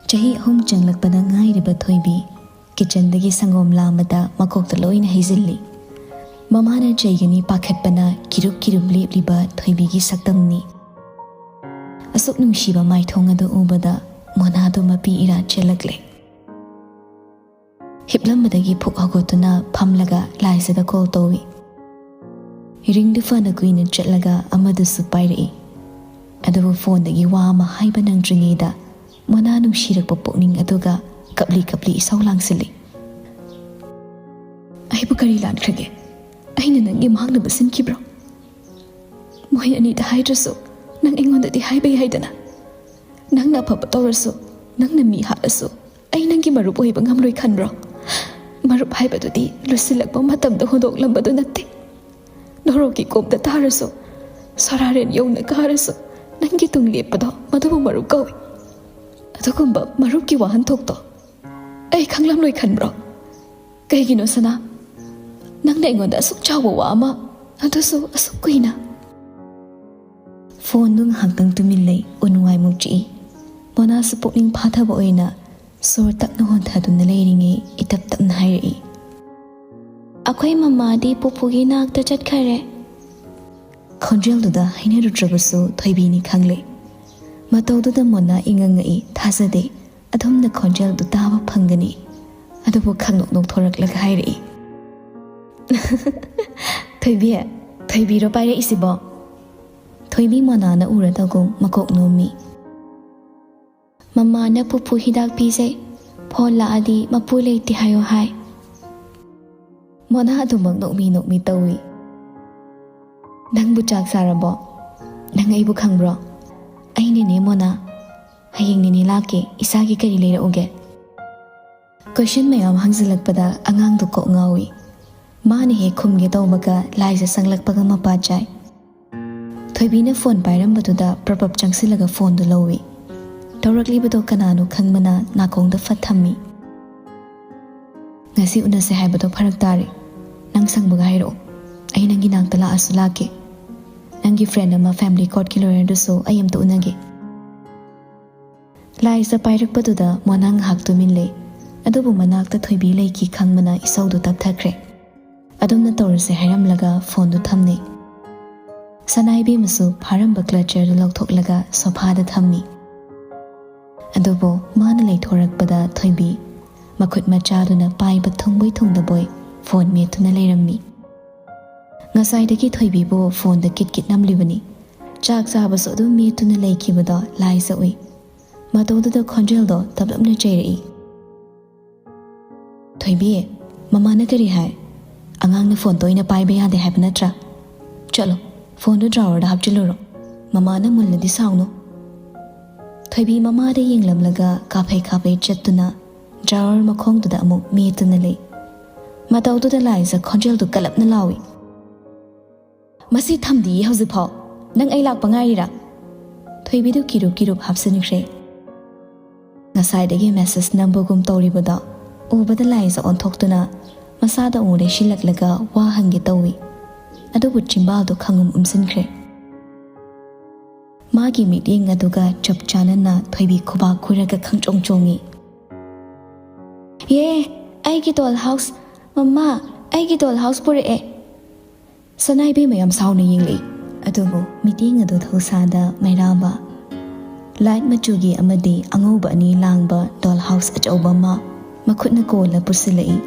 ꯆꯍꯤ ꯑꯍꯨꯝ ꯆꯪꯂꯛꯄꯗ ꯉꯥꯏꯔꯤꯕ ꯊꯣꯏꯕꯤ ꯀꯤꯆꯟꯗꯒꯤ ꯁꯪꯒꯣꯝ ꯂꯥꯝꯕꯗ ꯃꯀꯣꯛꯇ ꯂꯣꯏꯅ ꯍꯩꯖꯤꯜꯂꯤ꯫ ꯃꯃꯥꯅ ꯆꯩꯒꯅꯤ ꯄꯥꯈꯠꯄꯅ ꯀꯤꯔꯨꯞ ꯀꯤꯔꯨꯞ ꯂꯦꯞꯂꯤꯕ ꯊꯣꯏꯕꯤꯒꯤ ꯁꯛꯇꯝꯅꯤ꯫ ꯑꯁꯨꯛ ꯅꯨꯡꯁꯤꯕ ꯃꯥꯏꯊꯣꯡ ꯑꯗꯨ ꯎꯕꯗ ꯃꯣꯅꯥꯗꯨ ꯃꯄꯤ ꯏꯔꯥ ꯆꯦꯜꯂꯛꯂꯦ꯫ ꯍꯤꯞꯂꯝꯕꯗꯒꯤ ꯐꯨꯛ ꯍꯧꯒꯠꯇꯨꯅ ꯐꯝꯂꯒ ꯂꯥꯏꯖꯗ ꯀꯣꯜ ꯇꯧꯏ꯫ ꯔꯤꯡꯗꯨ ꯐꯅ ꯀꯨꯏꯅ ꯆꯠꯂꯒ ꯑꯃꯗꯨꯁꯨ ꯄꯥꯏꯔꯛꯏ꯫ ꯑꯗꯨꯕꯨ ꯐꯣꯟꯗꯒꯤ ꯋꯥ ꯑꯃ ꯍꯥꯏꯕ ꯅꯪꯗ꯭ꯔꯤꯉꯩꯗ ꯃꯣꯅꯥ ꯅꯨꯡꯁꯤꯔꯛꯄ ꯄꯨꯛꯅꯤꯡ ꯑꯗꯨꯒ ꯀꯞꯂꯤ ꯀꯞꯂꯤ ꯏꯁꯧ ꯂꯥꯡꯁꯤꯜꯂꯤ꯫ "ꯑꯩꯕꯨ ꯀꯔꯤ ꯂꯥꯟꯈ꯭ꯔꯒꯦ? ꯑꯩꯅ ꯅꯪꯒꯤ ꯃꯥꯡꯅꯕ ꯁꯤꯟꯈꯤꯕ꯭ꯔꯣ? ꯃꯣꯏ ꯑꯅꯤꯗ ꯍꯥꯏꯗ꯭ꯔꯁꯨ ꯅꯪ ꯑꯩꯉꯣꯟꯗꯗꯤ ꯍꯥꯏꯕ ꯌꯥꯏꯗꯅ꯫ ꯅꯪꯅ ꯑꯐꯕ ꯇꯧꯔꯁꯨ, ꯅꯪꯅ ꯃꯤ ꯍꯥꯠꯂꯁꯨ, ꯑꯩ ꯅꯪꯒꯤ ꯃꯔꯨꯞ ꯑꯣꯏꯕ ꯉꯝꯂꯣꯏ ꯈꯟꯕ꯭ꯔꯣ? ꯃꯔꯨꯞ ꯍꯥꯏꯕꯗꯨꯗꯤ ꯂꯣꯏꯁꯤꯜꯂꯛꯄ ꯃꯇꯝꯗ ꯍꯨꯟꯗꯣꯛꯂꯝꯕꯗꯨ ꯅꯠꯇꯦ꯫ ꯅꯣꯔꯣꯛꯀꯤ ꯀꯣꯝꯗ ꯇꯥꯔꯁꯨ, ꯁꯣꯔꯥꯔꯦꯟ ꯌꯧꯅ ꯀꯥꯔꯁꯨ, ꯅꯪꯒꯤ ꯇꯨꯡ ꯂꯦꯞꯄꯗꯣ ꯃꯗꯨꯕꯨ ꯃꯔꯨꯞ ꯀꯧꯏ꯫ ꯑꯗꯨꯒꯨꯝꯕ ꯃꯔꯨꯞꯀꯤ ꯋꯥꯍꯟꯊꯣꯛꯇꯣ ꯑꯩ ꯈꯪꯂꯝꯂꯣꯏ ꯈꯟꯕ꯭ꯔꯣ? ꯀꯩꯒꯤꯅꯣ ꯁꯅꯥ? ꯅꯪꯅ ꯑꯩꯉꯣꯟꯗ ꯑꯁꯨꯛ ꯆꯥꯎꯕ ꯋꯥ ꯑꯃ, ꯑꯗꯨꯁꯨ ꯑꯁꯨꯛ ꯀꯨꯏꯅ?" ꯐꯣꯟꯗꯨ ꯉꯥꯏꯍꯥꯛꯇꯪ ꯇꯨꯃꯤꯟ ꯂꯩ, ꯎꯟ ꯋꯥꯏꯃꯨꯛ ꯆꯤꯛꯏ꯫ ꯃꯣꯅꯥꯁꯨ ꯄꯨꯛꯅꯤꯡ ꯐꯥꯊꯕ ꯑꯣꯏꯅ ꯁꯣꯔ ꯇꯞꯅ ꯍꯣꯟꯊꯗꯨꯅ ꯂꯩꯔꯤꯉꯩ ꯏꯇꯞ ꯇꯞꯅ ꯍꯥꯏꯔꯛꯏ, "ꯑꯩꯈꯣꯏ ꯃꯃꯥꯗꯤ ꯄꯨꯄꯨꯒꯤ ꯅꯥꯛꯇ ꯆꯠꯈꯔꯦ꯫" ꯈꯣꯟꯖꯦꯜꯗꯨꯗ ꯍꯩꯅꯔꯨꯗ꯭ꯔꯕꯁꯨ ꯊꯣꯏꯕꯤꯅꯤ ꯈꯪꯂꯦ꯫ ꯃꯇꯧꯗꯨꯗ ꯃꯣꯅꯥ ꯏꯉꯛ ꯉꯛꯏ, ꯊꯥꯖꯗꯦ꯫ ꯑꯗꯣꯝꯅ ꯈꯣꯟꯖꯦꯜꯗꯨ ꯇꯥꯕ ꯐꯪꯒꯅꯤ꯫ ꯑꯗꯨꯕꯨ ꯈꯪꯅꯣꯛ ꯅꯣꯛꯊꯣꯔꯛꯂꯒ ꯍꯥꯏꯔꯛꯏ, "ꯊꯣꯏꯕꯤ, ꯊꯣꯏꯕꯤꯔꯣ ꯄꯥꯏꯔꯛꯏꯁꯤꯕꯣ?" ꯊꯣꯏꯕꯤ ꯃꯣꯅꯥꯅ ꯎꯔꯗꯒꯨꯝ ꯃꯀꯣꯛ ꯅꯣꯝꯃꯤ꯫ "ꯃꯃꯥꯅ ꯄꯨꯄꯨ ꯍꯤꯗꯥꯛ ꯄꯤꯖꯩ, ꯐꯣꯟ ꯂꯥꯛꯑꯗꯤ ꯃꯄꯨ ꯂꯩꯇꯦ ꯍꯥꯏꯌꯣ ꯍꯥꯏ꯫" ꯃꯣꯅꯥ ꯑꯗꯨꯃꯛ ꯅꯣꯛꯃꯤ ꯅꯣꯛꯃꯤ ꯇꯧꯏ꯫ "ꯅꯪꯕꯨ ꯆꯥꯛ ꯆꯥꯔꯕꯣ? ꯅꯪ ꯑꯩꯕꯨ ꯈꯪꯕ꯭ꯔꯣ? ꯑꯩꯅꯦꯅꯦ ꯃꯣꯅꯥ꯫ ꯍꯌꯦꯡ ꯅꯦꯅꯦ ꯂꯥꯛꯀꯦ, ꯏꯆꯥꯒꯤ ꯀꯔꯤ ꯂꯩꯔꯛꯎꯒꯦ?" ꯀꯣꯏꯁꯟ ꯃꯌꯥꯝ ꯍꯪꯖꯤꯜꯂꯛꯄꯗ ꯑꯉꯥꯡꯗꯨ ꯀꯣꯛ ꯉꯥꯎꯏ꯫ ꯃꯥꯅ ꯍꯦꯛ ꯈꯨꯝꯒꯦ ꯇꯧꯕꯒ ꯂꯥꯏꯖ ꯆꯪꯂꯛꯄꯒ ꯃꯄꯥ ꯆꯥꯏ꯫ ꯊꯣꯏꯕꯤꯅ ꯐꯣꯟ ꯄꯥꯏꯔꯝꯕꯗꯨꯗ ꯄ꯭ꯔꯞ ꯄ꯭ꯔꯞ ꯆꯪꯁꯤꯜꯂꯒ ꯐꯣꯟꯗꯨ ꯂꯧꯏ꯫ ꯇꯧꯔꯛꯂꯤꯕꯗꯣ ꯀꯅꯥꯅꯣ ꯈꯪꯕꯅ ꯅꯥꯀꯣꯡꯗ ꯐꯠ ꯊꯝꯃꯤ꯫ "ꯉꯁꯤ ꯎꯅꯁꯦ ꯍꯥꯏꯕꯗꯣ ꯐꯔꯛ ꯇꯥꯔꯦ꯫ ꯅꯪ ꯁꯪꯕꯒ ꯍꯥꯏꯔꯛꯑꯣ꯫ ꯑꯩ ꯅꯪꯒꯤ ꯅꯥꯛꯇ ꯂꯥꯛꯑꯁꯨ ꯂꯥꯛꯀꯦ꯫ ꯅꯪꯒꯤ ꯐ꯭ꯔꯦꯟ ꯑꯃ ꯐꯦꯃꯤꯂꯤ ꯀꯣꯔꯠꯀꯤ ꯂꯣꯌꯔꯗꯨꯁꯨ ꯑꯩ ꯑꯝꯇ ꯎꯅꯒꯦ꯫" ꯂꯥꯏꯖ ꯄꯥꯏꯔꯛꯄꯗꯨꯗ ꯃꯣꯅꯥ ꯉꯥꯏꯍꯥꯛ ꯇꯨꯃꯤꯟ ꯂꯩ꯫ ꯑꯗꯨꯕꯨ ꯃꯅꯥꯛꯇ ꯊꯣꯏꯕꯤ ꯂꯩꯈꯤ ꯈꯪꯕꯅ ꯏꯁꯧꯗꯨ ꯇꯞꯊꯈ꯭ꯔꯦ꯫ ꯑꯗꯨꯝꯅ ꯇꯧꯔꯁꯦ ꯍꯥꯏꯔꯝꯂꯒ ꯐꯣꯟꯗꯨ ꯊꯝꯅꯩ꯫ ꯁꯅꯥꯏꯕꯦꯝꯃꯁꯨ ꯐꯥꯔꯝꯕ ꯀ꯭ꯂꯆꯔꯗꯨ ꯂꯧꯊꯣꯛꯂꯒ ꯁꯣꯐꯥꯗ ꯊꯝꯃꯤ꯫ ꯑꯗꯨꯕꯨ ꯃꯥꯅ ꯂꯩꯊꯣꯔꯛꯄꯗ ꯊꯣꯏꯕꯤ ꯃꯈꯨꯠ ꯃꯆꯥꯗꯨꯅ ꯄꯥꯏꯕ ꯊꯨꯡꯕꯣꯏ ꯊꯨꯡꯗꯕꯣꯏ ꯐꯣꯟ ꯃꯦꯠꯇꯨꯅ ꯂꯩꯔꯝꯃꯤ꯫ ꯉꯁꯥꯏꯗꯒꯤ ꯊꯣꯏꯕꯤꯕꯨ ꯐꯣꯟꯗ ꯀꯤꯠ ꯀꯤꯠ ꯅꯝꯂꯤꯕꯅꯤ꯫ ꯆꯥꯛ ꯆꯥꯕꯁꯨ ꯑꯗꯨꯝ ꯃꯦꯠꯇꯨꯅ ꯂꯩꯈꯤꯕꯗꯣ ꯂꯥꯏꯖ ꯎꯏ꯫ ꯃꯇꯧꯗꯨꯗ ꯈꯣꯟꯖꯦꯜꯗꯣ ꯇꯞꯂꯞꯅ ꯆꯩꯔꯛꯏ꯫ "ꯊꯣꯏꯕꯤ, ꯃꯃꯥꯅ ꯀꯔꯤ ꯍꯥꯏ? ꯑꯉꯥꯡꯅ ꯐꯣꯟ ꯇꯣꯏꯅ ꯄꯥꯏꯕ ꯌꯥꯗꯦ ꯍꯥꯏꯕ ꯅꯠꯇ꯭ꯔꯥ? ꯆꯠꯂꯣ, ꯐꯣꯟꯗꯨ ꯗ꯭ꯔꯥꯋꯔꯗ ꯍꯥꯞꯆꯤꯜꯂꯨꯔꯣ꯫ ꯃꯃꯥꯅ ꯃꯨꯜꯂꯗꯤ ꯁꯥꯎꯅꯨ꯫" ꯊꯣꯏꯕꯤ ꯃꯃꯥꯗ ꯌꯦꯡꯂꯝꯂꯒ ꯀꯥꯐꯩ ꯀꯥꯐꯩ ꯆꯠꯇꯨꯅ ꯗ꯭ꯔꯥꯋꯔ ꯃꯈꯣꯡꯗꯨꯗ ꯑꯃꯨꯛ ꯃꯦꯠꯇꯨꯅ ꯂꯩ꯫ ꯃꯇꯧꯗꯨꯗ ꯂꯥꯏꯖ ꯈꯣꯟꯖꯦꯜꯗꯨ ꯀꯜꯂꯞꯅ ꯂꯥꯎꯏ꯫ "ꯃꯁꯤ ꯊꯝꯗꯤꯌꯦ ꯍꯧꯖꯤꯛꯐꯥꯎ꯫ ꯅꯪ ꯑꯩ ꯂꯥꯛꯄ ꯉꯥꯏꯔꯤꯔꯥ?" ꯊꯣꯏꯕꯤꯗꯨ ꯀꯤꯔꯨꯞ ꯀꯤꯔꯨꯞ ꯍꯥꯞꯆꯤꯟꯈ꯭ꯔꯦ꯫ ꯉꯁꯥꯏꯗꯒꯤ ꯃꯦꯁꯦꯖ ꯅꯝꯕꯒꯨꯝ ꯇꯧꯔꯤꯕꯗꯣ ꯎꯕꯗ ꯂꯥꯏꯖ ꯑꯣꯟꯊꯣꯛꯇꯨꯅ ꯃꯁꯥꯗ ꯑꯃꯨꯛ ꯂꯩꯁꯤꯜꯂꯛꯂꯒ ꯋꯥ ꯍꯪꯒꯦ ꯇꯧꯏ꯫ ꯑꯗꯨꯕꯨ ꯆꯤꯝꯕꯥꯜꯗꯨ ꯈꯪꯉꯨꯝ ꯎꯝꯁꯤꯟꯈ꯭ꯔꯦ꯫ ꯃꯥꯒꯤ ꯃꯤꯠꯌꯦꯡ ꯑꯗꯨꯒ ꯆꯞ ꯆꯥꯅꯅ ꯊꯣꯏꯕꯤ ꯈꯨꯕꯥꯛ ꯈꯨꯔꯒ ꯈꯪꯆꯣꯡ ꯆꯣꯡꯏ꯫ "ꯌꯦ, ꯑꯩꯒꯤ ꯗꯣꯜ ꯍꯥꯎꯁ! ꯃꯃꯥ, ꯑꯩꯒꯤ ꯗꯣꯜ ꯍꯥꯎꯁ ꯄꯨꯔꯛꯑꯦ!" ꯁꯅꯥꯏꯕꯦꯝꯃ ꯌꯥꯝ ꯁꯥꯎꯅ ꯌꯦꯡꯂꯛꯏ꯫ ꯑꯗꯨꯕꯨ ꯃꯤꯠꯌꯦꯡ ꯑꯗꯨ ꯊꯧꯁꯥꯗ ꯃꯩꯔꯥꯕ ꯂꯥꯏꯠ ꯃꯆꯨꯒꯤ ꯑꯃꯗꯤ ꯑꯉꯧꯕ ꯑꯅꯤ ꯂꯥꯡꯕ ꯗꯣꯜ ꯍꯥꯎꯁ ꯑꯆꯧꯕ ꯑꯃ ꯃꯈꯨꯠꯅ ꯀꯣꯜꯂ ꯄꯨꯁꯤꯜꯂꯛꯏ꯫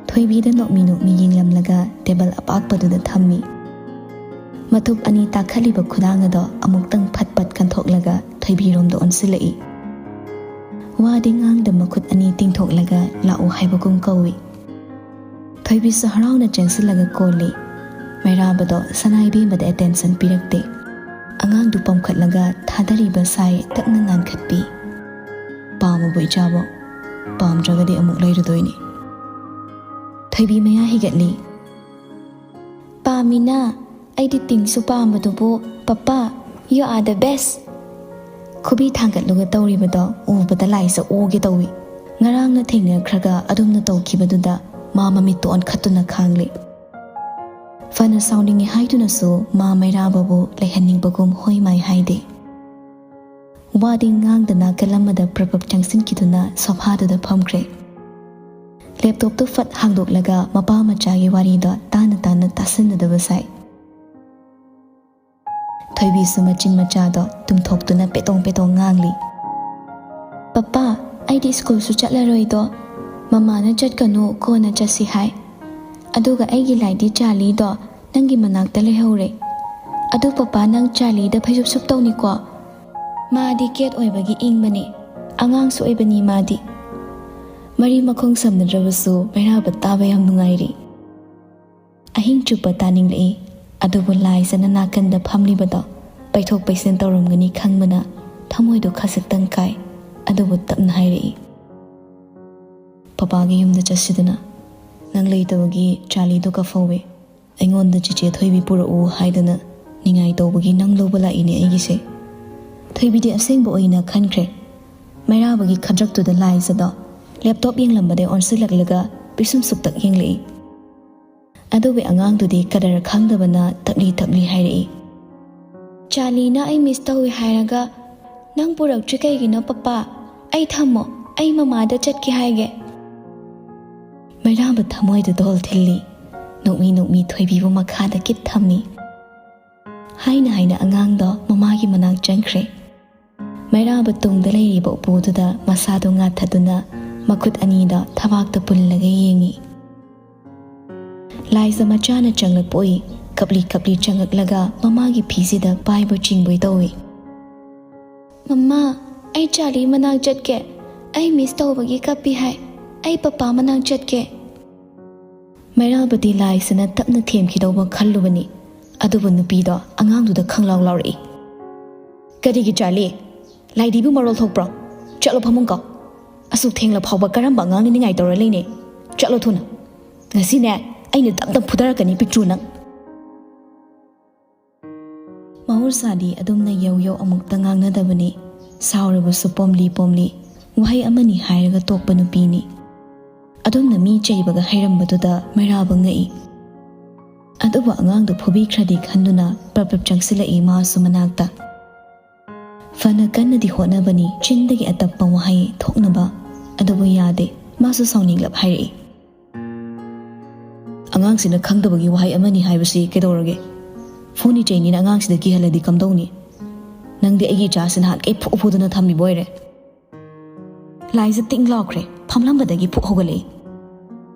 ꯊꯣꯏꯕꯤꯗ ꯅꯣꯛꯃꯤ ꯅꯣꯛꯃꯤ ꯌꯦꯡꯂꯝꯂꯒ ꯇꯦꯕꯜ ꯑꯄꯥꯛꯄꯗꯨꯗ ꯊꯝꯃꯤ꯫ ꯃꯊꯨꯞ ꯑꯅꯤ ꯇꯥꯈꯠꯂꯤꯕ ꯈꯨꯗꯥꯡ ꯑꯗꯣ ꯑꯃꯨꯛꯇꯪ ꯐꯠ ꯐꯠ ꯀꯟꯊꯣꯛꯂꯒ ꯊꯣꯏꯕꯤꯔꯣꯝꯗ ꯑꯣꯟꯁꯤꯜꯂꯛꯏ꯫ ꯋꯥꯗꯤ ꯉꯥꯡꯗ ꯃꯈꯨꯠ ꯑꯅꯤ ꯇꯤꯡꯊꯣꯛꯂꯒ ꯂꯥꯛꯎ ꯍꯥꯏꯕꯒꯨꯝ ꯀꯧꯏ꯫ ꯊꯣꯏꯕꯤꯁꯨ ꯍꯔꯥꯎꯅ ꯆꯦꯟꯁꯤꯜꯂꯒ ꯀꯣꯜꯂꯤ꯫ ꯃꯩꯔꯥꯕꯗꯣ ꯁꯅꯥꯏꯕꯦꯝꯕꯗ ꯑꯦꯇꯦꯟꯁꯟ ꯄꯤꯔꯛꯇꯦ꯫ ꯑꯉꯥꯡꯗꯨ ꯄꯝꯈꯠꯂꯒ ꯊꯥꯗꯔꯤꯕ ꯁꯥꯏ ꯇꯞꯅ ꯅꯥꯟꯈꯠꯄꯤ꯫ "ꯄꯥꯝꯃꯕꯣ ꯏꯆꯥꯕꯣ?" ꯄꯥꯝꯗ꯭ꯔꯒꯗꯤ ꯑꯃꯨꯛ ꯂꯩꯔꯨꯗꯣꯏꯅꯤ꯫ ꯊꯣꯏꯕꯤ ꯃꯌꯥ ꯍꯤꯒꯠꯂꯤ꯫ "ꯄꯥꯝꯃꯤꯅ, ꯑꯩꯗꯤ ꯄꯤꯡꯁꯨ ꯄꯥꯝꯕꯗꯨꯕꯨ꯫ Papa, you are the best!" ꯈꯨꯕꯤ ꯊꯥꯡꯒꯠꯂꯒ ꯇꯧꯔꯤꯕꯗꯣ ꯎꯕꯗ ꯂꯥꯏꯖ ꯑꯣꯒꯦ ꯇꯧꯏ꯫ ꯉꯔꯥꯡꯅ ꯊꯦꯡꯅꯈ꯭ꯔꯒ ꯑꯗꯨꯝꯅ ꯇꯧꯈꯤꯕꯗꯨꯗ ꯃꯥ ꯃꯃꯤꯠꯇꯣ ꯑꯣꯟꯈꯠꯇꯨꯅ ꯈꯥꯡꯂꯤ꯫ ꯐꯅ ꯁꯥꯎꯅꯤꯡꯉꯤ ꯍꯥꯏꯗꯨꯅꯁꯨ ꯃꯥ ꯃꯩꯔꯥꯕꯕꯨ ꯂꯩꯍꯟꯅꯤꯡꯕꯒꯨꯝ ꯍꯣꯏ ꯃꯥꯏ ꯍꯥꯏꯗꯦ꯫ ꯋꯥꯗꯤ ꯉꯥꯡꯗꯅ ꯅꯥꯀꯜ ꯑꯃꯗ ꯄ꯭ꯔꯞ ꯄ꯭ꯔꯞ ꯆꯪꯁꯤꯟꯈꯤꯗꯨꯅ ꯁꯣꯐꯥꯗꯨꯗ ꯐꯝꯈ꯭ꯔꯦ꯫ ꯂꯦꯞꯇꯣꯞꯇꯨ ꯐꯠ ꯍꯥꯡꯗꯣꯛꯂꯒ ꯃꯄꯥ ꯃꯆꯥꯒꯤ ꯋꯥꯔꯤꯗꯣ ꯇꯥꯅ ꯇꯥꯅ ꯇꯥꯁꯟꯅꯗꯕ ꯁꯥꯏ꯫ ꯊꯣꯏꯕꯤꯁꯨ ꯃꯆꯤꯟ ꯃꯆꯥꯗꯣ ꯇꯨꯝꯊꯣꯛꯇꯨꯅ ꯄꯦꯇꯣꯡ ꯄꯦꯇꯣꯡ ꯉꯥꯡꯂꯤ꯫ "ꯄꯄꯥ, ꯑꯩꯗꯤ ꯁ꯭ꯀꯨꯜꯁꯨ ꯆꯠꯂꯔꯣꯏꯗꯣ꯫ ꯃꯃꯥꯅ ꯆꯠꯀꯅꯨ, ꯀꯣꯟꯅ ꯆꯠꯁꯤ ꯍꯥꯏ꯫ ꯑꯗꯨꯒ ꯑꯩꯒꯤ ꯂꯥꯏꯗꯤ ꯆꯥꯔꯂꯤꯗꯣ ꯅꯪꯒꯤ ꯃꯅꯥꯛꯇ ꯂꯩꯍꯧꯔꯦ꯫ ꯑꯗꯨ ꯄꯄꯥ, ꯅꯪ ꯆꯥꯔꯂꯤꯗ ꯐꯩꯖꯨꯞ ꯁꯨꯞ ꯇꯧꯅꯤꯀꯣ꯫ ꯃꯥꯗꯤ ꯀꯦꯠ ꯑꯣꯏꯕꯒꯤ ꯏꯪꯕꯅꯤ, ꯑꯉꯥꯡꯁꯨ ꯑꯣꯏꯕꯅꯤ ꯃꯥꯗꯤ꯫" ꯃꯔꯤ ꯃꯈꯣꯡ ꯁꯝꯅꯗ꯭ꯔꯕꯁꯨ ꯃꯩꯔꯥꯕ ꯇꯥꯕ ꯌꯥꯝ ꯅꯨꯡꯉꯥꯏꯔꯤ꯫ ꯑꯍꯤꯡ ꯆꯨꯞꯄ ꯇꯥꯅꯤꯡꯂꯛꯏ꯫ ꯑꯗꯨꯕꯨ ꯂꯥꯏꯖꯅ ꯅꯥꯀꯟꯗ ꯐꯝꯂꯤꯕꯗꯣ ꯄꯩꯊꯣꯛ ꯄꯩꯁꯤꯟ ꯇꯧꯔꯝꯒꯅꯤ ꯈꯪꯕꯅ ꯊꯃꯣꯏꯗꯣ ꯈꯖꯤꯛꯇꯪ ꯀꯥꯏ꯫ ꯑꯗꯨꯕꯨ ꯇꯞꯅ ꯍꯥꯏꯔꯛꯏ, "ꯄꯄꯥꯒꯤ ꯌꯨꯝꯗ ꯆꯠꯁꯤꯗꯅ꯫ ꯅꯪ ꯂꯩꯇꯕꯒꯤ ꯆꯥꯔꯂꯤꯗꯣ ꯀꯐꯧꯋꯦ꯫ ꯑꯩꯉꯣꯟꯗ ꯆꯤꯆꯦ ꯊꯣꯏꯕꯤ ꯄꯨꯔꯛꯎ ꯍꯥꯏꯗꯅ ꯅꯤꯡꯉꯥꯏ ꯇꯧꯕꯒꯤ ꯅꯪ ꯂꯧꯕ ꯂꯥꯛꯏꯅꯦ ꯑꯩꯒꯤꯁꯦ꯫" ꯊꯣꯏꯕꯤꯗꯤ ꯑꯁꯦꯡꯕ ꯑꯣꯏꯅ ꯈꯟꯈ꯭ꯔꯦ꯫ ꯃꯩꯔꯥꯕꯒꯤ ꯈꯗ꯭ꯔꯛꯇꯨꯗ ꯂꯥꯏꯖꯗꯣ ꯂꯦꯞꯇꯣꯞ ꯌꯦꯡꯂꯝꯕꯗꯩ ꯑꯣꯟꯁꯤꯜꯂꯛꯂꯒ ꯄꯤꯁꯨꯝ ꯁꯨꯛꯇꯛ ꯌꯦꯡꯂꯛꯏ꯫ ꯑꯗꯨꯕꯨ ꯑꯉꯥꯡꯗꯨꯗꯤ ꯀꯗꯔ ꯈꯪꯗꯕꯅ ꯇꯞꯂꯤ ꯇꯞꯂꯤ ꯍꯥꯏꯔꯛꯏ, "ꯆꯥꯔꯂꯤꯅ ꯑꯩ ꯃꯤꯁ ꯇꯧꯏ ꯍꯥꯏꯔꯒ ꯅꯪ ꯄꯨꯔꯛꯇ꯭ꯔꯤ ꯀꯩꯒꯤꯅꯣ ꯄꯄꯥ? ꯑꯩ ꯊꯝꯃꯣ, ꯑꯩ ꯃꯃꯥꯗ ꯆꯠꯀꯦ ꯍꯥꯏꯒꯦ꯫" ꯃꯩꯔꯥꯕ ꯊꯃꯣꯏꯗ ꯗꯣꯜ ꯊꯤꯜꯂꯤ꯫ ꯅꯣꯛꯃꯤ ꯅꯣꯛꯃꯤ ꯊꯣꯏꯕꯤꯕꯨ ꯃꯈꯥꯗ ꯀꯤꯠ ꯊꯝꯃꯤ꯫ ꯍꯥꯏꯅ ꯍꯥꯏꯅ ꯑꯉꯥꯡꯗꯣ ꯃꯃꯥꯒꯤ ꯃꯅꯥꯛ ꯆꯪꯈ꯭ꯔꯦ꯫ ꯃꯩꯔꯥꯕ ꯇꯨꯡꯗ ꯂꯩꯔꯤꯕ ꯎꯄꯨꯗꯨꯗ ꯃꯁꯥꯗꯣ ꯉꯥꯊꯗꯨꯅ ꯃꯈꯨꯠ ꯑꯅꯤꯗꯣ ꯊꯕꯥꯛꯇ ꯄꯨꯜꯂꯒ ꯌꯦꯡꯉꯤ꯫ ꯂꯥꯏꯖ ꯃꯆꯥꯅ ꯆꯪꯂꯛꯄ ꯎꯏ꯫ ꯀꯞꯂꯤ ꯀꯞꯂꯤ ꯆꯪꯂꯛꯂꯒ ꯃꯃꯥꯒꯤ ꯐꯤꯁꯤꯗ ꯄꯥꯏꯕꯣꯏ ꯆꯤꯡꯕꯣꯏ ꯇꯧꯏ꯫ "ꯃꯃꯥ, ꯑꯩ ꯆꯥꯔꯂꯤ ꯃꯅꯥꯛ ꯆꯠꯀꯦ꯫ ꯑꯩ ꯃꯤꯁ ꯇꯧꯕꯒꯤ ꯀꯞꯄꯤ ꯍꯥꯏ꯫ ꯑꯩ ꯄꯄꯥ ꯃꯅꯥꯛ ꯆꯠꯀꯦ꯫" ꯃꯩꯔꯥꯕꯗꯤ ꯂꯥꯏꯁꯤꯅ ꯇꯞꯅ ꯊꯦꯝꯈꯤꯗꯧꯕ ꯈꯜꯂꯨꯕꯅꯤ꯫ ꯑꯗꯨꯕꯨ ꯅꯨꯄꯤꯗꯣ ꯑꯉꯥꯡꯗꯨꯗ ꯈꯪꯂꯥꯎ ꯂꯥꯎꯔꯛꯏ꯫ "ꯀꯔꯤꯒꯤ ꯆꯥꯔꯂꯤ? ꯂꯥꯏꯗꯤꯕꯨ ꯃꯔꯣꯜ ꯊꯣꯛꯄ꯭ꯔꯣ? ꯆꯠꯂꯣ ꯐꯃꯨꯡ ꯀꯥꯎ꯫" ꯑꯁꯨꯛ ꯊꯦꯡꯂ ꯐꯥꯎꯕ ꯀꯔꯝꯕ ꯑꯉꯥꯡꯅ ꯅꯤꯡꯉꯥꯏ ꯇꯧꯔ ꯂꯩꯅꯦ? ꯆꯠꯂꯣ ꯊꯨꯅ꯫ ꯉꯁꯤꯅꯦ, ꯑꯩꯅ ꯇꯞ ꯇꯞ ꯐꯨꯊꯔꯛꯀꯅꯤ ꯄꯤꯛꯇ꯭ꯔꯨ ꯅꯪ꯫ ꯃꯍꯧꯁꯥꯗꯤ ꯑꯗꯨꯝꯅ ꯌꯧ ꯌꯧ ꯑꯃꯨꯛꯇ ꯉꯥꯡꯅꯗꯕꯅꯤ꯫ ꯁꯥꯎꯔꯕꯁꯨ ꯄꯣꯝꯂꯤ ꯄꯣꯝꯂꯤ ꯋꯥꯍꯩ ꯑꯃꯅꯤ ꯍꯥꯏꯔꯒ ꯇꯣꯛꯄ ꯅꯨꯄꯤꯅꯤ꯫ ꯑꯗꯨꯝꯅ ꯃꯤ ꯆꯩꯕꯒ ꯍꯩꯔꯝꯕꯗꯨꯗ ꯃꯩꯔꯥꯕ ꯉꯛꯏ꯫ ꯑꯗꯨꯕꯨ ꯑꯉꯥꯡꯗꯨ ꯐꯨꯕꯤꯈ꯭ꯔꯗꯤ ꯈꯟꯗꯨꯅ ꯄ꯭ꯔꯞ ꯄ꯭ꯔꯞ ꯆꯪꯁꯤꯜꯂꯛꯏ ꯃꯥꯁꯨ ꯃꯅꯥꯛꯇ꯫ ꯐꯅ ꯀꯟꯅꯗꯤ ꯍꯣꯠꯅꯕꯅꯤ ꯆꯤꯟꯗꯒꯤ ꯑꯇꯞꯄ ꯋꯥꯍꯩ ꯊꯣꯛꯅꯕ, ꯑꯗꯨꯕꯨ ꯌꯥꯗꯦ꯫ ꯃꯥꯁꯨ ꯁꯥꯎꯅꯤꯡꯂꯞ ꯍꯥꯏꯔꯛꯏ꯫ ꯑꯉꯥꯡꯁꯤꯅ ꯈꯪꯗꯕꯒꯤ ꯋꯥꯍꯩ ꯑꯃꯅꯤ ꯍꯥꯏꯕꯁꯤ ꯀꯩꯗꯧꯔꯒꯦ? ꯐꯨꯅꯤ ꯆꯩꯅꯤꯅ ꯑꯉꯥꯡꯁꯤꯗ ꯀꯤꯍꯜꯂꯗꯤ ꯀꯝꯗꯧꯅꯤ? ꯅꯪꯗꯤ ꯑꯩꯒꯤ ꯏꯆꯥꯁꯤ ꯅꯍꯥꯟꯈꯩ ꯐꯨ ꯐꯨꯗꯅ ꯊꯝꯃꯤꯕ ꯑꯣꯏꯔꯦ꯫ ꯂꯥꯏꯖ ꯇꯤꯡ ꯂꯥꯎꯈ꯭ꯔꯦ꯫ ꯐꯝꯂꯝꯕꯗꯒꯤ ꯐꯨꯛ ꯍꯧꯒꯠꯂꯛꯏ꯫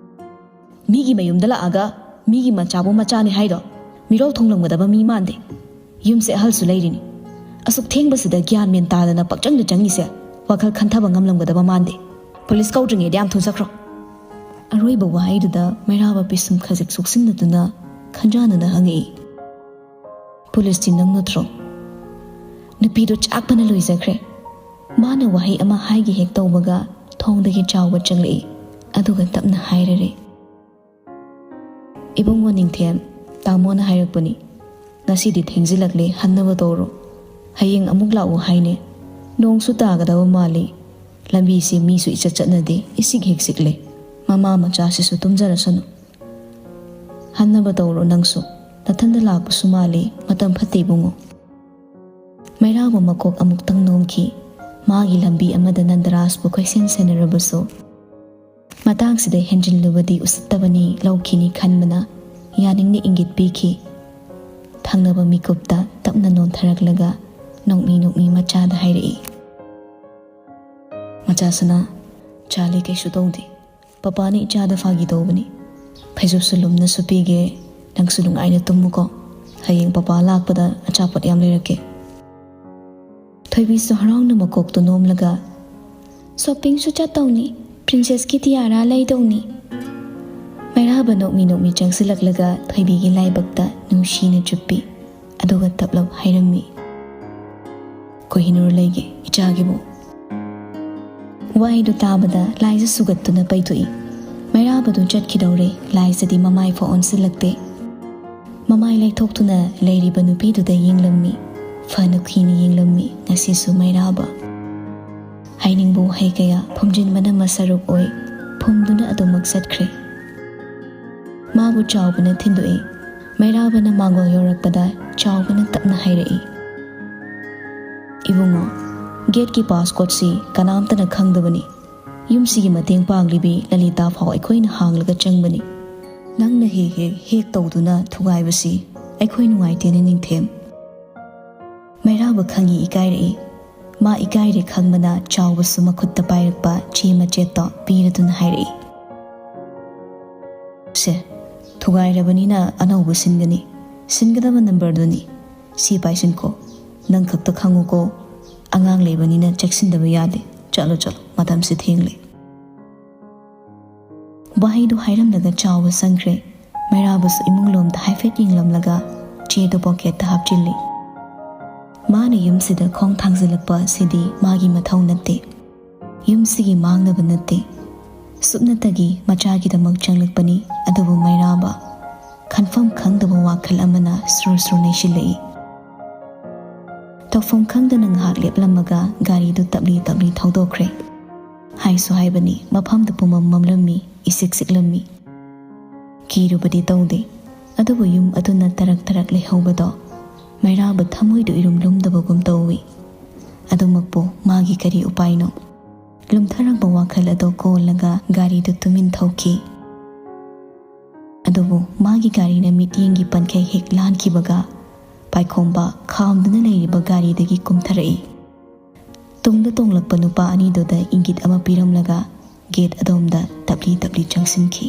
ꯃꯤꯒꯤ ꯃꯌꯨꯝꯗ ꯂꯥꯛꯑꯒ ꯃꯤꯒꯤ ꯃꯆꯥꯕꯨ ꯃꯆꯥꯅꯤ ꯍꯥꯏꯗꯣ? ꯃꯤꯔꯣꯜ ꯊꯣꯡꯂꯝꯒꯗꯕ ꯃꯤ ꯃꯥꯟꯗꯦ꯫ ꯌꯨꯝꯁꯦ ꯑꯍꯜꯁꯨ ꯂꯩꯔꯤꯅꯤ꯫ ꯑꯁꯨꯛ ꯊꯦꯡꯕꯁꯤꯗ ꯒ꯭ꯌꯥꯟ ꯃꯦꯟ ꯇꯥꯗꯅ ꯄꯛꯆꯪꯗ ꯆꯪꯉꯤꯁꯦ ꯋꯥꯈꯜ ꯈꯟꯊꯕ ꯉꯝꯂꯝꯒꯗꯕ ꯃꯥꯟꯗꯦ꯫ ꯄꯨꯂꯤꯁ ꯀꯧꯗ꯭ꯔꯤꯉꯩꯗ ꯌꯥꯝ ꯊꯨꯅ ꯆꯠꯈ꯭ꯔꯣ꯫ ꯑꯔꯣꯏꯕ ꯋꯥꯍꯩꯗꯨꯗ ꯃꯩꯔꯥꯕ ꯄꯤꯁꯨꯝ ꯈꯖꯤꯛ ꯁꯣꯛꯆꯤꯟꯅꯗꯨꯅ ꯈꯟꯖꯥꯅꯅ ꯍꯪꯉꯛꯏ꯫ ꯄꯨꯂꯤꯁꯇꯤ ꯅꯪ ꯅꯠꯇ꯭ꯔꯣ? ꯅꯨꯄꯤꯗꯣ ꯆꯥꯛꯄꯅ ꯂꯣꯏꯖꯈ꯭ꯔꯦ꯫ ꯃꯥꯅ ꯋꯥꯍꯩ ꯑꯃ ꯍꯥꯏꯒꯦ ꯍꯦꯛ ꯇꯧꯕꯒ ꯊꯣꯡꯗꯒꯤ ꯆꯥꯎꯕ ꯆꯪꯂꯛꯏ, ꯑꯗꯨꯒ ꯇꯞꯅ ꯍꯥꯏꯔꯔꯦ꯫ ꯏꯕꯨꯡꯉꯣ ꯅꯤꯡꯊꯦꯝ, ꯇꯥꯃꯣꯅ ꯍꯥꯏꯔꯛꯄꯅꯤ, ꯉꯁꯤꯗꯤ ꯊꯦꯡꯖꯤꯜꯂꯛꯂꯦ, ꯍꯟꯅꯕ ꯇꯧꯔꯣ꯫ ꯍꯌꯦꯡ ꯑꯃꯨꯛ ꯂꯥꯛꯎ ꯍꯥꯏꯅꯦ꯫ ꯅꯣꯡꯁꯨ ꯇꯥꯒꯗꯕ ꯃꯥꯜꯂꯤ꯫ ꯂꯝꯕꯤꯁꯤ ꯃꯤꯁꯨ ꯏꯆꯠ ꯆꯠꯅꯗꯦ, ꯏꯆꯤꯛ ꯍꯦꯛ ꯆꯤꯛꯂꯦ꯫ ꯃꯃꯥ ꯃꯆꯥꯁꯤꯁꯨ ꯇꯨꯝꯖꯔꯁꯅꯨ꯫ ꯍꯟꯅꯕ ꯇꯧꯔꯣ ꯅꯪꯁꯨ꯫ ꯅꯊꯟꯗ ꯂꯥꯛꯄꯁꯨ ꯃꯥꯜꯂꯤ, ꯃꯇꯝ ꯐꯠꯇꯦ ꯏꯕꯨꯡꯉꯣ꯫ ꯃꯩꯔꯥꯕ ꯃꯀꯣꯛ ꯑꯃꯨꯛꯇꯪ ꯅꯣꯝꯈꯤ꯫ ꯃꯥꯒꯤ ꯂꯝꯕꯤ ꯑꯃꯗ ꯅꯟꯗꯔꯥꯖꯄꯨ ꯀꯣꯏꯁꯦꯟ ꯁꯦꯟꯅꯔꯕꯁꯨ, ꯃꯇꯥꯡꯁꯤꯗ ꯍꯦꯟꯖꯤꯜꯂꯨꯕꯗꯤ ꯎꯁꯤꯠꯇꯕꯅꯤ ꯂꯧꯈꯤꯅꯤ ꯈꯟꯕꯅ ꯌꯥꯅꯤꯡꯅ ꯏꯪꯒꯤꯠ ꯄꯤꯈꯤ꯫ ꯊꯪꯅꯕ ꯃꯤꯀꯨꯞꯇ ꯇꯞꯅ ꯅꯣꯟꯊꯔꯛꯂꯒ ꯅꯣꯛꯃꯤ ꯅꯣꯛꯃꯤ ꯃꯆꯥꯗ ꯍꯥꯏꯔꯛꯏ, "ꯃꯆꯥ ꯁꯅꯥ, ꯆꯥꯂꯤ ꯀꯩꯁꯨ ꯇꯧꯗꯦ꯫ ꯄꯄꯥꯅ ꯏꯆꯥꯗ ꯐꯥꯒꯤ ꯇꯧꯕꯅꯤ꯫ ꯐꯩꯖꯨꯞꯁꯨ ꯂꯨꯝꯅ ꯁꯨꯞꯄꯤꯒꯦ, ꯅꯪꯁꯨ ꯅꯨꯡꯉꯥꯏꯅ ꯇꯨꯝꯃꯨꯀꯣ꯫ ꯍꯌꯦꯡ ꯄꯄꯥ ꯂꯥꯛꯄꯗ ꯑꯆꯥꯄꯣꯠ ꯌꯥꯝ ꯂꯩꯔꯛꯀꯦ꯫" ꯊꯣꯏꯕꯤꯁꯨ ꯍꯔꯥꯎꯅ ꯃꯀꯣꯛꯇꯨ ꯅꯣꯝꯂꯒ, "ꯁꯣꯞꯄꯤꯡꯁꯨ ꯆꯠꯇꯧꯅꯤ, ꯄ꯭ꯔꯤꯟꯁꯦꯁꯀꯤ ꯇꯤꯌꯥꯔꯥ ꯂꯩꯗꯧꯅꯤ꯫" ꯃꯩꯔꯥꯕ ꯅꯣꯛꯃꯤ ꯅꯣꯛꯃꯤ ꯆꯪꯁꯤꯜꯂꯛꯂꯒ ꯊꯣꯏꯕꯤꯒꯤ ꯂꯥꯏꯕꯛꯇ ꯅꯨꯡꯁꯤꯅ ꯆꯨꯞꯄꯤ, ꯑꯗꯨꯒ ꯇꯞꯂꯞ ꯍꯥꯏꯔꯝꯃꯤ, "ꯀꯣꯍꯤꯅꯨꯔ ꯂꯩꯒꯦ ꯏꯆꯥꯒꯤꯕꯨ?" ꯋꯥꯍꯩꯗꯨ ꯇꯥꯕꯗ ꯂꯥꯏꯖ ꯁꯨꯒꯠꯇꯨꯅ ꯄꯩꯊꯣꯛꯏ꯫ ꯃꯩꯔꯥꯕꯗꯨ ꯆꯠꯈꯤꯗꯧꯔꯦ꯫ ꯂꯥꯏꯖꯗꯤ ꯃꯃꯥꯏ ꯐꯥꯎ ꯑꯣꯟꯁꯤꯜꯂꯛꯇꯦ꯫ ꯃꯃꯥꯏ ꯂꯩꯊꯣꯛꯇꯨꯅ ꯂꯩꯔꯤꯕ ꯅꯨꯄꯤꯗꯨꯗ ꯌꯦꯡꯂꯝꯃꯤ꯫ ꯐꯅ ꯀꯨꯏꯅ ꯌꯦꯡꯂꯝꯃꯤ꯫ ꯉꯁꯤꯁꯨ ꯃꯩꯔꯥꯕ꯫ ꯍꯥꯏꯅꯤꯡꯕ ꯋꯥꯍꯩ ꯀꯌꯥ ꯐꯨꯝꯖꯤꯟꯕꯅ ꯃꯁꯔꯨꯛ ꯑꯣꯏ꯫ ꯐꯨꯝꯗꯨꯅ ꯑꯗꯨꯃꯛ ꯆꯠꯈ꯭ꯔꯦ꯫ ꯃꯥꯕꯨ ꯆꯥꯎꯕꯅ ꯊꯤꯟꯗꯣꯛꯏ꯫ ꯃꯩꯔꯥꯕꯅ ꯃꯥꯡꯒꯣꯜ ꯌꯧꯔꯛꯄꯗ ꯆꯥꯎꯕꯅ ꯇꯞꯅ ꯍꯥꯏꯔꯛꯏ, "ꯏꯕꯨꯡꯉꯣ, ꯒꯦꯠꯀꯤ ꯄꯥꯁꯀꯣꯠꯁꯤ ꯀꯅꯥꯝꯇꯅ ꯈꯪꯗꯕꯅꯤ꯫ ꯌꯨꯝꯁꯤꯒꯤ ꯃꯇꯦꯡ ꯄꯥꯡꯂꯤꯕꯤ ꯂꯂꯤꯇꯥ ꯐꯥꯎ ꯑꯩꯈꯣꯏꯅ ꯍꯥꯡꯂꯒ ꯆꯪꯕꯅꯤ꯫ ꯅꯪꯅ ꯍꯦꯛ ꯍꯦꯛ ꯍꯦꯛ ꯇꯧꯗꯨꯅ ꯊꯨꯒꯥꯏꯕꯁꯤ ꯑꯩꯈꯣꯏ ꯅꯨꯡꯉꯥꯏꯇꯦꯅꯦ, ꯅꯤꯡꯊꯦꯝ꯫" ꯃꯩꯔꯥꯕ ꯈꯪꯏ ꯏꯀꯥꯏꯔꯛꯏ꯫ ꯃꯥ ꯏꯀꯥꯏꯔꯦ ꯈꯪꯕꯅ ꯆꯥꯎꯕꯁꯨ ꯃꯈꯨꯠꯇ ꯄꯥꯏꯔꯛꯄ ꯆꯦ ꯃꯆꯦꯠꯇꯣ ꯄꯤꯔꯗꯨꯅ ꯍꯥꯏꯔꯛꯏ, "ꯁꯦ, ꯊꯨꯒꯥꯏꯔꯕꯅꯤꯅ ꯑꯅꯧꯕ ꯁꯤꯟꯒꯅꯤ꯫ ꯁꯤꯟꯒꯗꯕ ꯅꯝꯕꯔꯗꯨꯅꯤ꯫ ꯁꯤ ꯄꯥꯏꯁꯤꯟꯈꯣ꯫ ꯅꯪ ꯈꯛꯇ ꯈꯪꯉꯨꯀꯣ꯫ ꯑꯉꯥꯡ ꯂꯩꯕꯅꯤꯅ ꯆꯦꯛꯁꯤꯟꯗꯕ ꯌꯥꯗꯦ꯫ ꯆꯠꯂꯣ, ꯆꯠꯂꯣ, ꯃꯇꯝꯁꯦ ꯊꯦꯡꯂꯦ꯫" ꯋꯥꯍꯩꯗꯨ ꯍꯥꯏꯔꯝꯂꯒ ꯆꯥꯎꯕ ꯆꯪꯈ꯭ꯔꯦ꯫ ꯃꯩꯔꯥꯕꯁꯨ ꯏꯃꯨꯡꯂꯣꯝꯗ ꯍꯥꯏꯐꯦꯠ ꯌꯦꯡꯂꯝꯂꯒ ꯆꯦꯗꯨ ꯄꯣꯀꯦꯠꯇ ꯍꯥꯞꯆꯤꯜꯂꯤ꯫ ꯃꯥꯅ ꯌꯨꯝꯁꯤꯗ ꯈꯣꯡ ꯊꯥꯡꯖꯤꯜꯂꯛꯄ ꯑꯁꯤꯗꯤ ꯃꯥꯒꯤ ꯃꯊꯧ ꯅꯠꯇꯦ꯫ ꯌꯨꯝꯁꯤꯒꯤ ꯃꯥꯡꯅꯕ ꯅꯠꯇꯦ꯫ ꯁꯨꯞꯅꯇꯒꯤ ꯃꯆꯥꯒꯤꯗꯃꯛ ꯆꯪꯂꯛꯄꯅꯤ꯫ ꯑꯗꯨꯕꯨ ꯃꯩꯔꯥꯕ, ꯈꯟꯐꯝ ꯈꯪꯗꯕ ꯋꯥꯈꯜ ꯑꯃꯅ ꯁꯨꯔ ꯁꯨꯔ ꯅꯩꯁꯤꯜꯂꯛꯏ꯫ ꯇꯧꯐꯝ ꯈꯪꯗꯅ ꯉꯥꯏꯍꯥꯛ ꯂꯦꯞꯂꯝꯃꯒ ꯒꯥꯔꯤꯗꯨ ꯇꯞꯂꯤ ꯇꯞꯂꯤ ꯊꯧꯗꯣꯛꯈ꯭ꯔꯦ꯫ ꯍꯥꯏꯁꯨ ꯍꯥꯏꯕꯅꯤ, ꯃꯐꯝꯗꯨ ꯄꯨꯝꯃꯝ ꯃꯝꯂꯝꯃꯤ, ꯏꯁꯤꯛ ꯁꯤꯛꯂꯝꯃꯤ꯫ ꯀꯤꯔꯨꯕꯗꯤ ꯇꯧꯗꯦ, ꯑꯗꯨꯕꯨ ꯌꯨꯝ ꯑꯗꯨꯅ ꯇꯔꯛ ꯇꯔꯛ ꯂꯩꯍꯧꯕꯗꯣ ꯃꯩꯔꯥꯕ ꯊꯃꯣꯏꯗꯨ ꯏꯔꯨꯝ ꯂꯨꯝꯗꯕꯒꯨꯝ ꯇꯧꯏ꯫ ꯑꯗꯨꯃꯛꯄꯨ ꯃꯥꯒꯤ ꯀꯔꯤ ꯎꯄꯥꯏꯅꯣ? ꯂꯨꯝꯊꯔꯛꯄ ꯋꯥꯈꯜ ꯑꯗꯣ ꯀꯣꯜꯂꯒ ꯒꯥꯔꯤꯗꯨ ꯇꯨꯃꯤꯟ ꯊꯧꯈꯤ꯫ ꯑꯗꯨꯕꯨ ꯃꯥꯒꯤ ꯒꯥꯔꯤꯅ ꯃꯤꯠꯌꯦꯡꯒꯤ ꯄꯟꯈꯩ ꯍꯦꯛ ꯂꯥꯟꯈꯤꯕꯒ ꯄꯥꯏꯈꯣꯝꯕ ꯈꯥꯝꯗꯨꯅ ꯂꯩꯔꯤꯕ ꯒꯥꯔꯤꯗꯒꯤ ꯀꯨꯝꯊꯔꯛꯏ꯫ ꯇꯨꯡꯗ ꯇꯣꯡꯂꯛꯄ ꯅꯨꯄꯥ ꯑꯅꯤꯗꯨꯗ ꯏꯪꯒꯤꯠ ꯑꯃ ꯄꯤꯔꯝꯂꯒ ꯒꯦꯠ ꯑꯗꯣꯝꯗ ꯇꯞꯂꯤ ꯇꯞꯂꯤ ꯆꯪꯁꯤꯟꯈꯤ꯫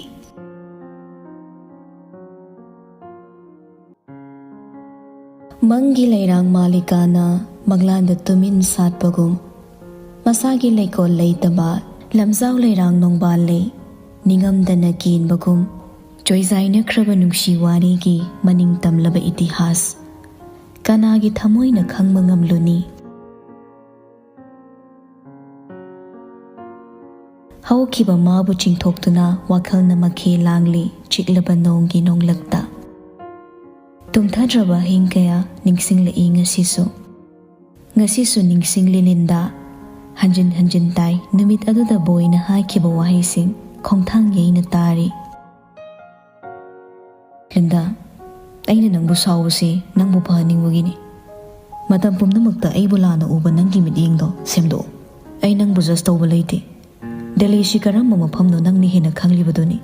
ꯃꯪꯒꯤ ꯂꯩꯔꯥꯡ ꯃꯥꯂꯤꯀꯥꯅ ꯃꯪꯂꯥꯟꯗ ꯇꯨꯃꯤꯟ ꯁꯥꯠꯄꯒꯨꯝ, ꯃꯁꯥꯒꯤ ꯂꯩꯀꯣꯜ ꯂꯩꯇꯕ ꯂꯝꯖꯥꯎ ꯂꯩꯔꯥꯡ ꯅꯣꯡꯕꯥꯜ ꯂꯩ ꯅꯤꯡꯉꯝꯗꯅ ꯀꯦꯟꯕꯒꯨꯝ, ꯆꯣꯏꯖꯥꯏꯅꯈ꯭ꯔꯕ ꯅꯨꯡꯁꯤ ꯋꯥꯔꯤꯒꯤ ꯃꯅꯤꯡ ꯇꯝꯂꯕ ꯏꯇꯤꯍꯥꯁ ꯀꯅꯥꯒꯤ ꯊꯃꯣꯏꯅ ꯈꯪꯕ ꯉꯝꯂꯨꯅꯤ? ꯍꯧꯈꯤꯕ ꯃꯥꯕꯨ ꯆꯤꯡꯊꯣꯛꯇꯨꯅ ꯋꯥꯈꯜꯅ ꯃꯈꯦ ꯂꯥꯡꯂꯤ ꯆꯤꯛꯂꯕ ꯅꯣꯡꯒꯤ ꯅꯣꯡꯂꯛꯇ꯫ ꯇꯨꯝꯊꯗ꯭ꯔꯕ ꯑꯍꯤꯡ ꯀꯌꯥ ꯅꯤꯡꯁꯤꯡꯂꯛꯏ ꯉꯁꯤꯁꯨ꯫ ꯉꯁꯤꯁꯨ ꯅꯤꯡꯁꯤꯡꯂꯤ ꯂꯤꯟꯗꯥ꯫ ꯍꯟꯖꯤꯟ ꯍꯟꯖꯤꯟ ꯇꯥꯏ ꯅꯨꯃꯤꯠ ꯑꯗꯨꯗ ꯕꯣꯏꯅ ꯍꯥꯏꯈꯤꯕ ꯋꯥꯍꯩꯁꯤꯡ ꯈꯣꯡꯊꯥꯡ ꯌꯩꯅ ꯇꯥꯔꯤ꯫ ꯂꯤꯟꯗꯥ, ꯑꯩꯅ ꯅꯪꯕꯨ ꯁꯥꯎꯕꯁꯤ ꯅꯪꯕꯨ ꯐꯍꯟꯅꯤꯡꯕꯒꯤꯅꯤ꯫ ꯃꯇꯝ ꯄꯨꯝꯅꯃꯛꯇ ꯑꯩꯕꯨ ꯂꯥꯟꯅ ꯎꯕ ꯅꯪꯒꯤ ꯃꯤꯠꯌꯦꯡꯗꯣ ꯁꯦꯝꯗꯣꯛꯎ꯫ ꯑꯩ ꯅꯪꯕꯨ ꯖꯁ ꯇꯧꯕ ꯂꯩꯇꯦ꯫ ꯗꯦꯜꯂꯤꯁꯤ ꯀꯔꯝꯕ ꯃꯐꯝꯅꯣ ꯅꯪꯅ ꯍꯦꯟꯅ ꯈꯪꯂꯤꯕꯗꯨꯅꯤ꯫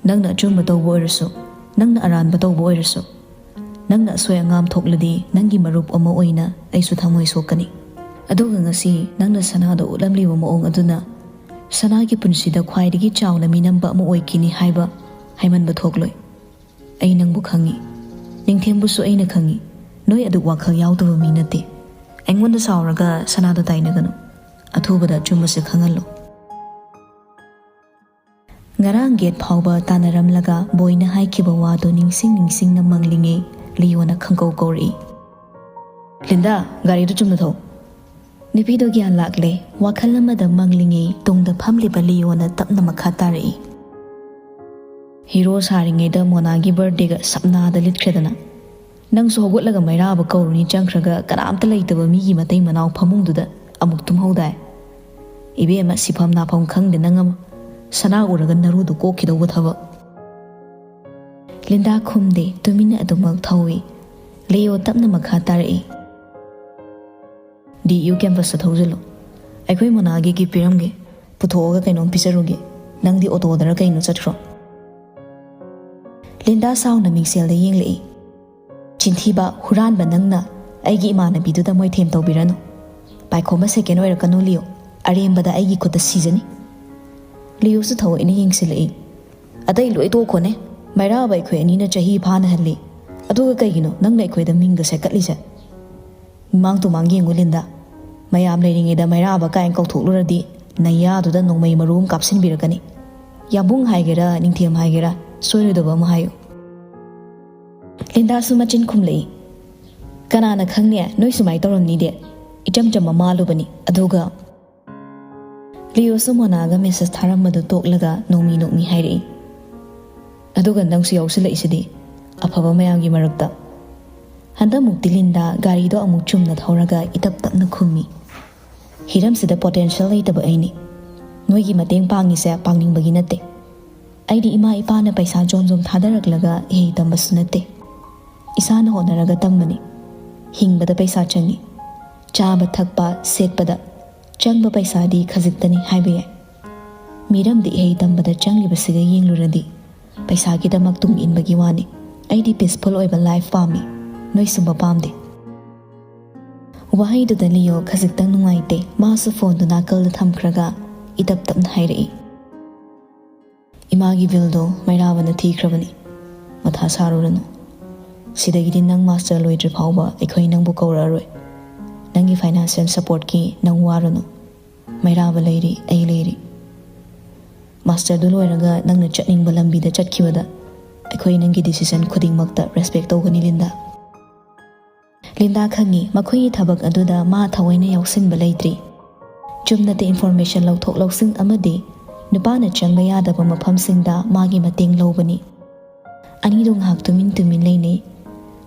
ꯅꯪꯅ ꯑꯆꯨꯝꯕ ꯇꯧꯕ ꯑꯣꯏꯔꯁꯨ, ꯅꯪꯅ ꯑꯔꯥꯟꯕ ꯇꯧꯕ ꯑꯣꯏꯔꯁꯨ, ꯅꯪꯅ ꯑꯁꯣꯏ ꯑꯉꯥꯝ ꯊꯣꯛꯂꯗꯤ ꯅꯪꯒꯤ ꯃꯔꯨꯞ ꯑꯃ ꯑꯣꯏꯅ ꯑꯩꯁꯨ ꯊꯃꯣꯏ ꯁꯣꯛꯀꯅꯤ꯫ ꯑꯗꯨꯒ ꯉꯁꯤ ꯅꯪꯅ ꯁꯅꯥꯗ ꯎꯠꯂꯝꯂꯤꯕ ꯃꯑꯣꯡ ꯑꯗꯨꯅ ꯁꯅꯥꯒꯤ ꯄꯨꯟꯁꯤꯗ ꯈ꯭ꯋꯥꯏꯗꯒꯤ ꯆꯥꯎꯅ ꯃꯤꯅꯝꯕ ꯑꯃ ꯑꯣꯏꯈꯤꯅꯤ ꯍꯥꯏꯕ ꯍꯥꯏꯃꯟꯕ ꯊꯣꯛꯂꯣꯏ꯫ ꯑꯩ ꯅꯪꯕꯨ ꯈꯪꯏ꯫ ꯅꯤꯡꯊꯦꯝꯕꯨꯁꯨ ꯑꯩꯅ ꯈꯪꯏ꯫ ꯅꯣꯏ ꯑꯗꯨꯛ ꯋꯥꯈꯜ ꯌꯥꯎꯗꯕ ꯃꯤ ꯅꯠꯇꯦ꯫ ꯑꯩꯉꯣꯟꯗ ꯁꯥꯎꯔꯒ ꯁꯅꯥꯗ ꯇꯥꯏꯅꯒꯅꯨ꯫ ꯑꯊꯨꯕꯗ ꯑꯆꯨꯝꯕꯁꯦ ꯈꯪꯍꯜꯂꯨ꯫ ꯉꯔꯥꯡ ꯒꯦꯠ ꯐꯥꯎꯕ ꯇꯥꯟꯅꯔꯝꯂꯒ ꯕꯣꯏꯅ ꯍꯥꯏꯈꯤꯕ ꯋꯥꯗꯨ ꯅꯤꯡꯁꯤꯡ ꯅꯤꯡꯁꯤꯡꯅ ꯃꯪꯂꯤꯉꯩ ꯂꯤꯌꯣꯅ ꯈꯪꯀꯧ ꯀꯧꯔꯛꯏ꯫ ꯂꯤꯟꯗꯥ, ꯒꯥꯔꯤꯗꯨ ꯆꯨꯝꯅ ꯊꯧ꯫ ꯅꯨꯄꯤꯗꯣ ꯒ꯭ꯌꯥꯟ ꯂꯥꯛꯂꯦ꯫ ꯋꯥꯈꯜ ꯑꯃꯗ ꯃꯪꯂꯤꯉꯩ ꯇꯨꯡꯗ ꯐꯝꯂꯤꯕ ꯂꯤꯌꯣꯅ ꯇꯞꯅ ꯃꯈꯥ ꯇꯥꯔꯛꯏ꯫ ꯍꯤꯔꯣ ꯁꯥꯔꯤꯉꯩꯗ ꯃꯣꯅꯥꯒꯤ ꯕꯥꯔꯗꯦꯒ ꯁꯞꯅꯥꯗ ꯂꯤꯠꯈ꯭ꯔꯦꯗꯅ꯫ ꯅꯪꯁꯨ ꯍꯧꯒꯠꯂꯒ ꯃꯩꯔꯥꯕ ꯀꯧꯔꯨꯅꯤ ꯆꯪꯈ꯭ꯔꯒ ꯀꯅꯥꯝꯇ ꯂꯩꯇꯕ ꯃꯤꯒꯤ ꯃꯇꯩ ꯃꯅꯥꯎ ꯐꯃꯨꯡꯗꯨꯗ ꯑꯃꯨꯛ ꯇꯨꯝꯍꯧꯗꯥꯏ? ꯏꯕꯦꯝꯃ, ꯁꯤꯐꯝ ꯅꯥꯐꯝ ꯈꯪꯗꯦ ꯅꯪ ꯑꯃ꯫ ꯁꯅꯥ ꯎꯔꯒ ꯅꯔꯨꯗꯨ ꯀꯣꯛꯈꯤꯗꯧꯕ ꯊꯕꯛ꯫ ꯂꯤꯟꯗꯥ ꯈꯨꯝꯗꯦ, ꯇꯨꯃꯤꯟꯅ ꯑꯗꯨꯃꯛ ꯊꯧꯏ꯫ ꯂꯤꯌꯣ ꯇꯞꯅ ꯃꯈꯥ ꯇꯥꯔꯛꯏ꯫ ꯗꯤ ꯌꯨ ꯀꯦꯝꯄꯁꯇ ꯊꯧꯖꯤꯜꯂꯨ꯫ ꯑꯩꯈꯣꯏ ꯃꯣꯅꯥꯒꯤ ꯒꯤꯐ ꯄꯤꯔꯝꯒꯦ꯫ ꯄꯨꯊꯣꯛꯑꯒ ꯀꯩꯅꯣꯝ ꯄꯤꯖꯔꯨꯒꯦ꯫ ꯅꯪꯗꯤ ꯑꯣꯇꯣꯗꯔ ꯀꯩꯅꯣ ꯆꯠꯈ꯭ꯔꯣ꯫ ꯂꯤꯟꯗꯥ ꯁꯥꯎꯅ ꯃꯤꯡꯁꯦꯜꯗ ꯌꯦꯡꯂꯛꯏ꯫ ꯆꯤꯟꯊꯤꯕ, ꯍꯨꯔꯥꯟꯕ ꯅꯪꯅ ꯑꯩꯒꯤ ꯏꯃꯥꯟꯅꯕꯤꯗꯨꯗ ꯃꯣꯏꯊꯦꯝ ꯇꯧꯕꯤꯔꯅꯨ꯫ ꯄꯥꯏꯈꯣꯝꯕ ꯁꯦꯀꯦꯟ ꯑꯣꯏꯔꯛꯀꯅꯨ ꯂꯤꯌꯣ꯫ ꯑꯔꯦꯝꯕꯗ ꯑꯩꯒꯤ ꯈꯨꯠꯇ ꯁꯤꯖꯅꯤ꯫ ꯂꯤꯌꯣꯁꯨ ꯊꯑꯣꯏꯅ ꯌꯦꯡꯁꯤꯜꯂꯛꯏ꯫ ꯑꯇꯩ ꯂꯣꯏ ꯇꯣꯛꯈꯣꯅꯦ꯫ ꯃꯩꯔꯥꯕ ꯑꯩꯈꯣꯏ ꯑꯅꯤꯅ ꯆꯍꯤ ꯐꯥꯅ ꯍꯜꯂꯤ꯫ ꯑꯗꯨꯒ ꯀꯩꯒꯤꯅꯣ ꯅꯪꯅ ꯑꯩꯈꯣꯏꯗ ꯃꯤꯡꯒ ꯁꯦꯠꯀꯠꯂꯤꯁꯦ? ꯃꯤꯃꯥꯡ ꯇꯨꯃꯥꯡ ꯌꯦꯡꯉꯨ ꯂꯤꯟꯗꯥ꯫ ꯃꯌꯥꯝ ꯂꯩꯔꯤꯉꯩꯗ ꯃꯩꯔꯥꯕ ꯀꯥꯏꯅ ꯀꯧꯊꯣꯛꯂꯨꯔꯗꯤ ꯅꯌꯥꯗꯨꯗ ꯅꯣꯡꯃꯩ ꯃꯔꯨ ꯑꯃ ꯀꯥꯞꯁꯤꯟꯕꯤꯔꯛꯀꯅꯤ꯫ ꯌꯥꯝꯕꯨꯡ ꯍꯥꯏꯒꯦꯔꯥ, ꯅꯤꯡꯊꯦꯝ ꯍꯥꯏꯒꯦꯔꯥ, ꯁꯣꯏꯔꯣꯏꯗꯕ ꯑꯃ ꯍꯥꯏꯌꯨ꯫ ꯂꯤꯟꯗꯥꯁꯨ ꯃꯆꯤꯟ ꯈꯨꯝꯂꯛꯏ꯫ ꯀꯅꯥꯅ ꯈꯪꯅꯤ, ꯅꯣꯏ ꯁꯨꯃꯥꯏꯅ ꯇꯧꯔꯝꯅꯤꯗꯤ꯫ ꯏꯆꯝ ꯆꯝꯕ ꯃꯥꯜꯂꯨꯕꯅꯤ, ꯑꯗꯨꯒ ꯂꯤꯌꯣꯁꯨ ꯃꯣꯅꯥꯒ ꯃꯦꯁꯦꯖ ꯊꯥꯔꯝꯕꯗꯨ ꯇꯣꯛꯂꯒ ꯅꯣꯡꯃꯤ ꯅꯣꯡꯃꯤ ꯍꯥꯏꯔꯛꯏ, "ꯑꯗꯨꯒ ꯅꯪꯁꯨ ꯌꯥꯎꯁꯤꯜꯂꯛꯏꯁꯤꯗꯤ ꯑꯐꯕ ꯃꯌꯥꯝꯒꯤ ꯃꯔꯛꯇ"꯫ ꯍꯟꯗꯛꯃꯨꯛꯇꯤ ꯂꯤꯟꯗꯥ ꯒꯥꯔꯤꯗꯣ ꯑꯃꯨꯛ ꯆꯨꯝꯅ ꯊꯧꯔꯒ ꯏꯇꯞ ꯇꯞꯅ ꯈꯨꯝꯃꯤ, "ꯍꯤꯔꯝꯁꯤꯗ ꯄꯣꯇꯦꯟꯁꯤꯌꯦꯜ ꯂꯩꯇꯕ ꯑꯩꯅꯤ꯫ ꯅꯣꯏꯒꯤ ꯃꯇꯦꯡ ꯄꯥꯡꯉꯤꯁꯦ ꯄꯥꯡꯅꯤꯡꯕꯒꯤ ꯅꯠꯇꯦ꯫ ꯑꯩꯗꯤ ꯏꯃꯥ ꯏꯄꯥꯅ ꯄꯩꯁꯥ ꯖꯣꯝ ꯖꯣꯝ ꯊꯥꯗꯔꯛꯂꯒ ꯏꯍꯩ ꯇꯝꯕꯁꯨ ꯅꯠꯇꯦ꯫ ꯏꯁꯥꯅ ꯍꯣꯠꯅꯔꯒ ꯇꯝꯕꯅꯤ꯫ ꯍꯤꯡꯕꯗ ꯄꯩꯁꯥ ꯆꯪꯉꯤ꯫ ꯆꯥꯕ ꯊꯛꯄ ꯁꯦꯠꯄꯗ ꯆꯪꯕ ꯄꯩꯁꯥꯗꯤ ꯈꯖꯤꯛꯇꯅꯤ ꯍꯥꯏꯕ ꯌꯥꯏ꯫ ꯃꯤꯔꯝꯗ ꯏꯍꯩ ꯇꯝꯕꯗ ꯆꯪꯂꯤꯕꯁꯤꯒ ꯌꯦꯡꯂꯨꯔꯗꯤ ꯄꯩꯁꯥꯒꯤꯗꯃꯛ ꯇꯨꯡ ꯏꯟꯕꯒꯤ ꯋꯥꯅꯤ꯫ ꯑꯩꯗꯤ ꯄꯤꯁꯐꯨꯜ ꯑꯣꯏꯕ ꯂꯥꯏꯐ ꯄꯥꯝꯃꯤ꯫ ꯅꯣꯏ ꯁꯨꯝꯕ ꯄꯥꯝꯗꯦ"꯫ ꯋꯥꯍꯩꯗꯨꯗ ꯂꯤꯌꯣ ꯈꯖꯤꯛꯇꯪ ꯅꯨꯡꯉꯥꯏꯇꯦ꯫ ꯃꯥꯁꯨ ꯐꯣꯟꯗꯨ ꯅꯥꯀꯜꯗ ꯊꯝꯈ꯭ꯔꯒ ꯏꯇꯞ ꯇꯞꯅ ꯍꯥꯏꯔꯛꯏ, "ꯏꯃꯥꯒꯤ ꯕꯤꯜꯗꯣ ꯃꯩꯔꯥꯕꯅ ꯊꯤꯈ꯭ꯔꯕꯅꯤ꯫ ꯃꯊꯥ ꯁꯥꯔꯨꯔꯅꯨ꯫ ꯁꯤꯗꯒꯤꯗꯤ ꯅꯪ ꯃꯥꯁꯇꯔ ꯂꯣꯏꯗ꯭ꯔꯤ ꯐꯥꯎꯕ ꯑꯩꯈꯣꯏ ꯅꯪꯕꯨ ꯀꯧꯔꯛꯑꯔꯣꯏ꯫ ꯅꯪꯒꯤ ꯐꯥꯏꯅꯥꯟꯁꯤꯌꯦꯜ ꯁꯄꯣꯔꯠꯀꯤ ꯅꯪ ꯋꯥꯔꯨꯅꯨ꯫ ꯃꯩꯔꯥꯕ ꯂꯩꯔꯤ, ꯑꯩ ꯂꯩꯔꯤ꯫ ꯃꯥꯁꯇꯔꯗꯨ ꯂꯣꯏꯔꯒ ꯅꯪꯅ ꯆꯠꯅꯤꯡꯕ ꯂꯝꯕꯤꯗ ꯆꯠꯈꯤꯕꯗ ꯑꯩꯈꯣꯏ ꯅꯪꯒꯤ ꯗꯤꯁꯤꯖꯟ ꯈꯨꯗꯤꯡꯃꯛꯇ ꯔꯦꯁꯄꯦꯛ ꯇꯧꯒꯅꯤ, ꯂꯤꯟꯗꯥ"꯫ ꯂꯤꯟꯗꯥ ꯈꯪꯉꯤ, ꯃꯈꯣꯏꯒꯤ ꯊꯕꯛ ꯑꯗꯨꯗ ꯃꯥ ꯊꯑꯣꯏꯅ ꯌꯥꯎꯁꯤꯟꯕ ꯂꯩꯇ꯭ꯔꯤ꯫ ꯆꯨꯝꯅꯇ ꯏꯟꯐꯣꯔꯃꯦꯁꯟ ꯂꯧꯊꯣꯛ ꯂꯧꯁꯤꯟ ꯑꯃꯗꯤ ꯅꯨꯄꯥꯅ ꯆꯪꯕ ꯌꯥꯗꯕ ꯃꯐꯝꯁꯤꯡꯗ ꯃꯥꯒꯤ ꯃꯇꯦꯡ ꯂꯧꯕꯅꯤ꯫ ꯑꯅꯤꯗꯣ ꯉꯥꯏꯍꯥꯛ ꯇꯨꯃꯤꯟ ꯇꯨꯃꯤꯟ ꯂꯩꯅꯩ꯫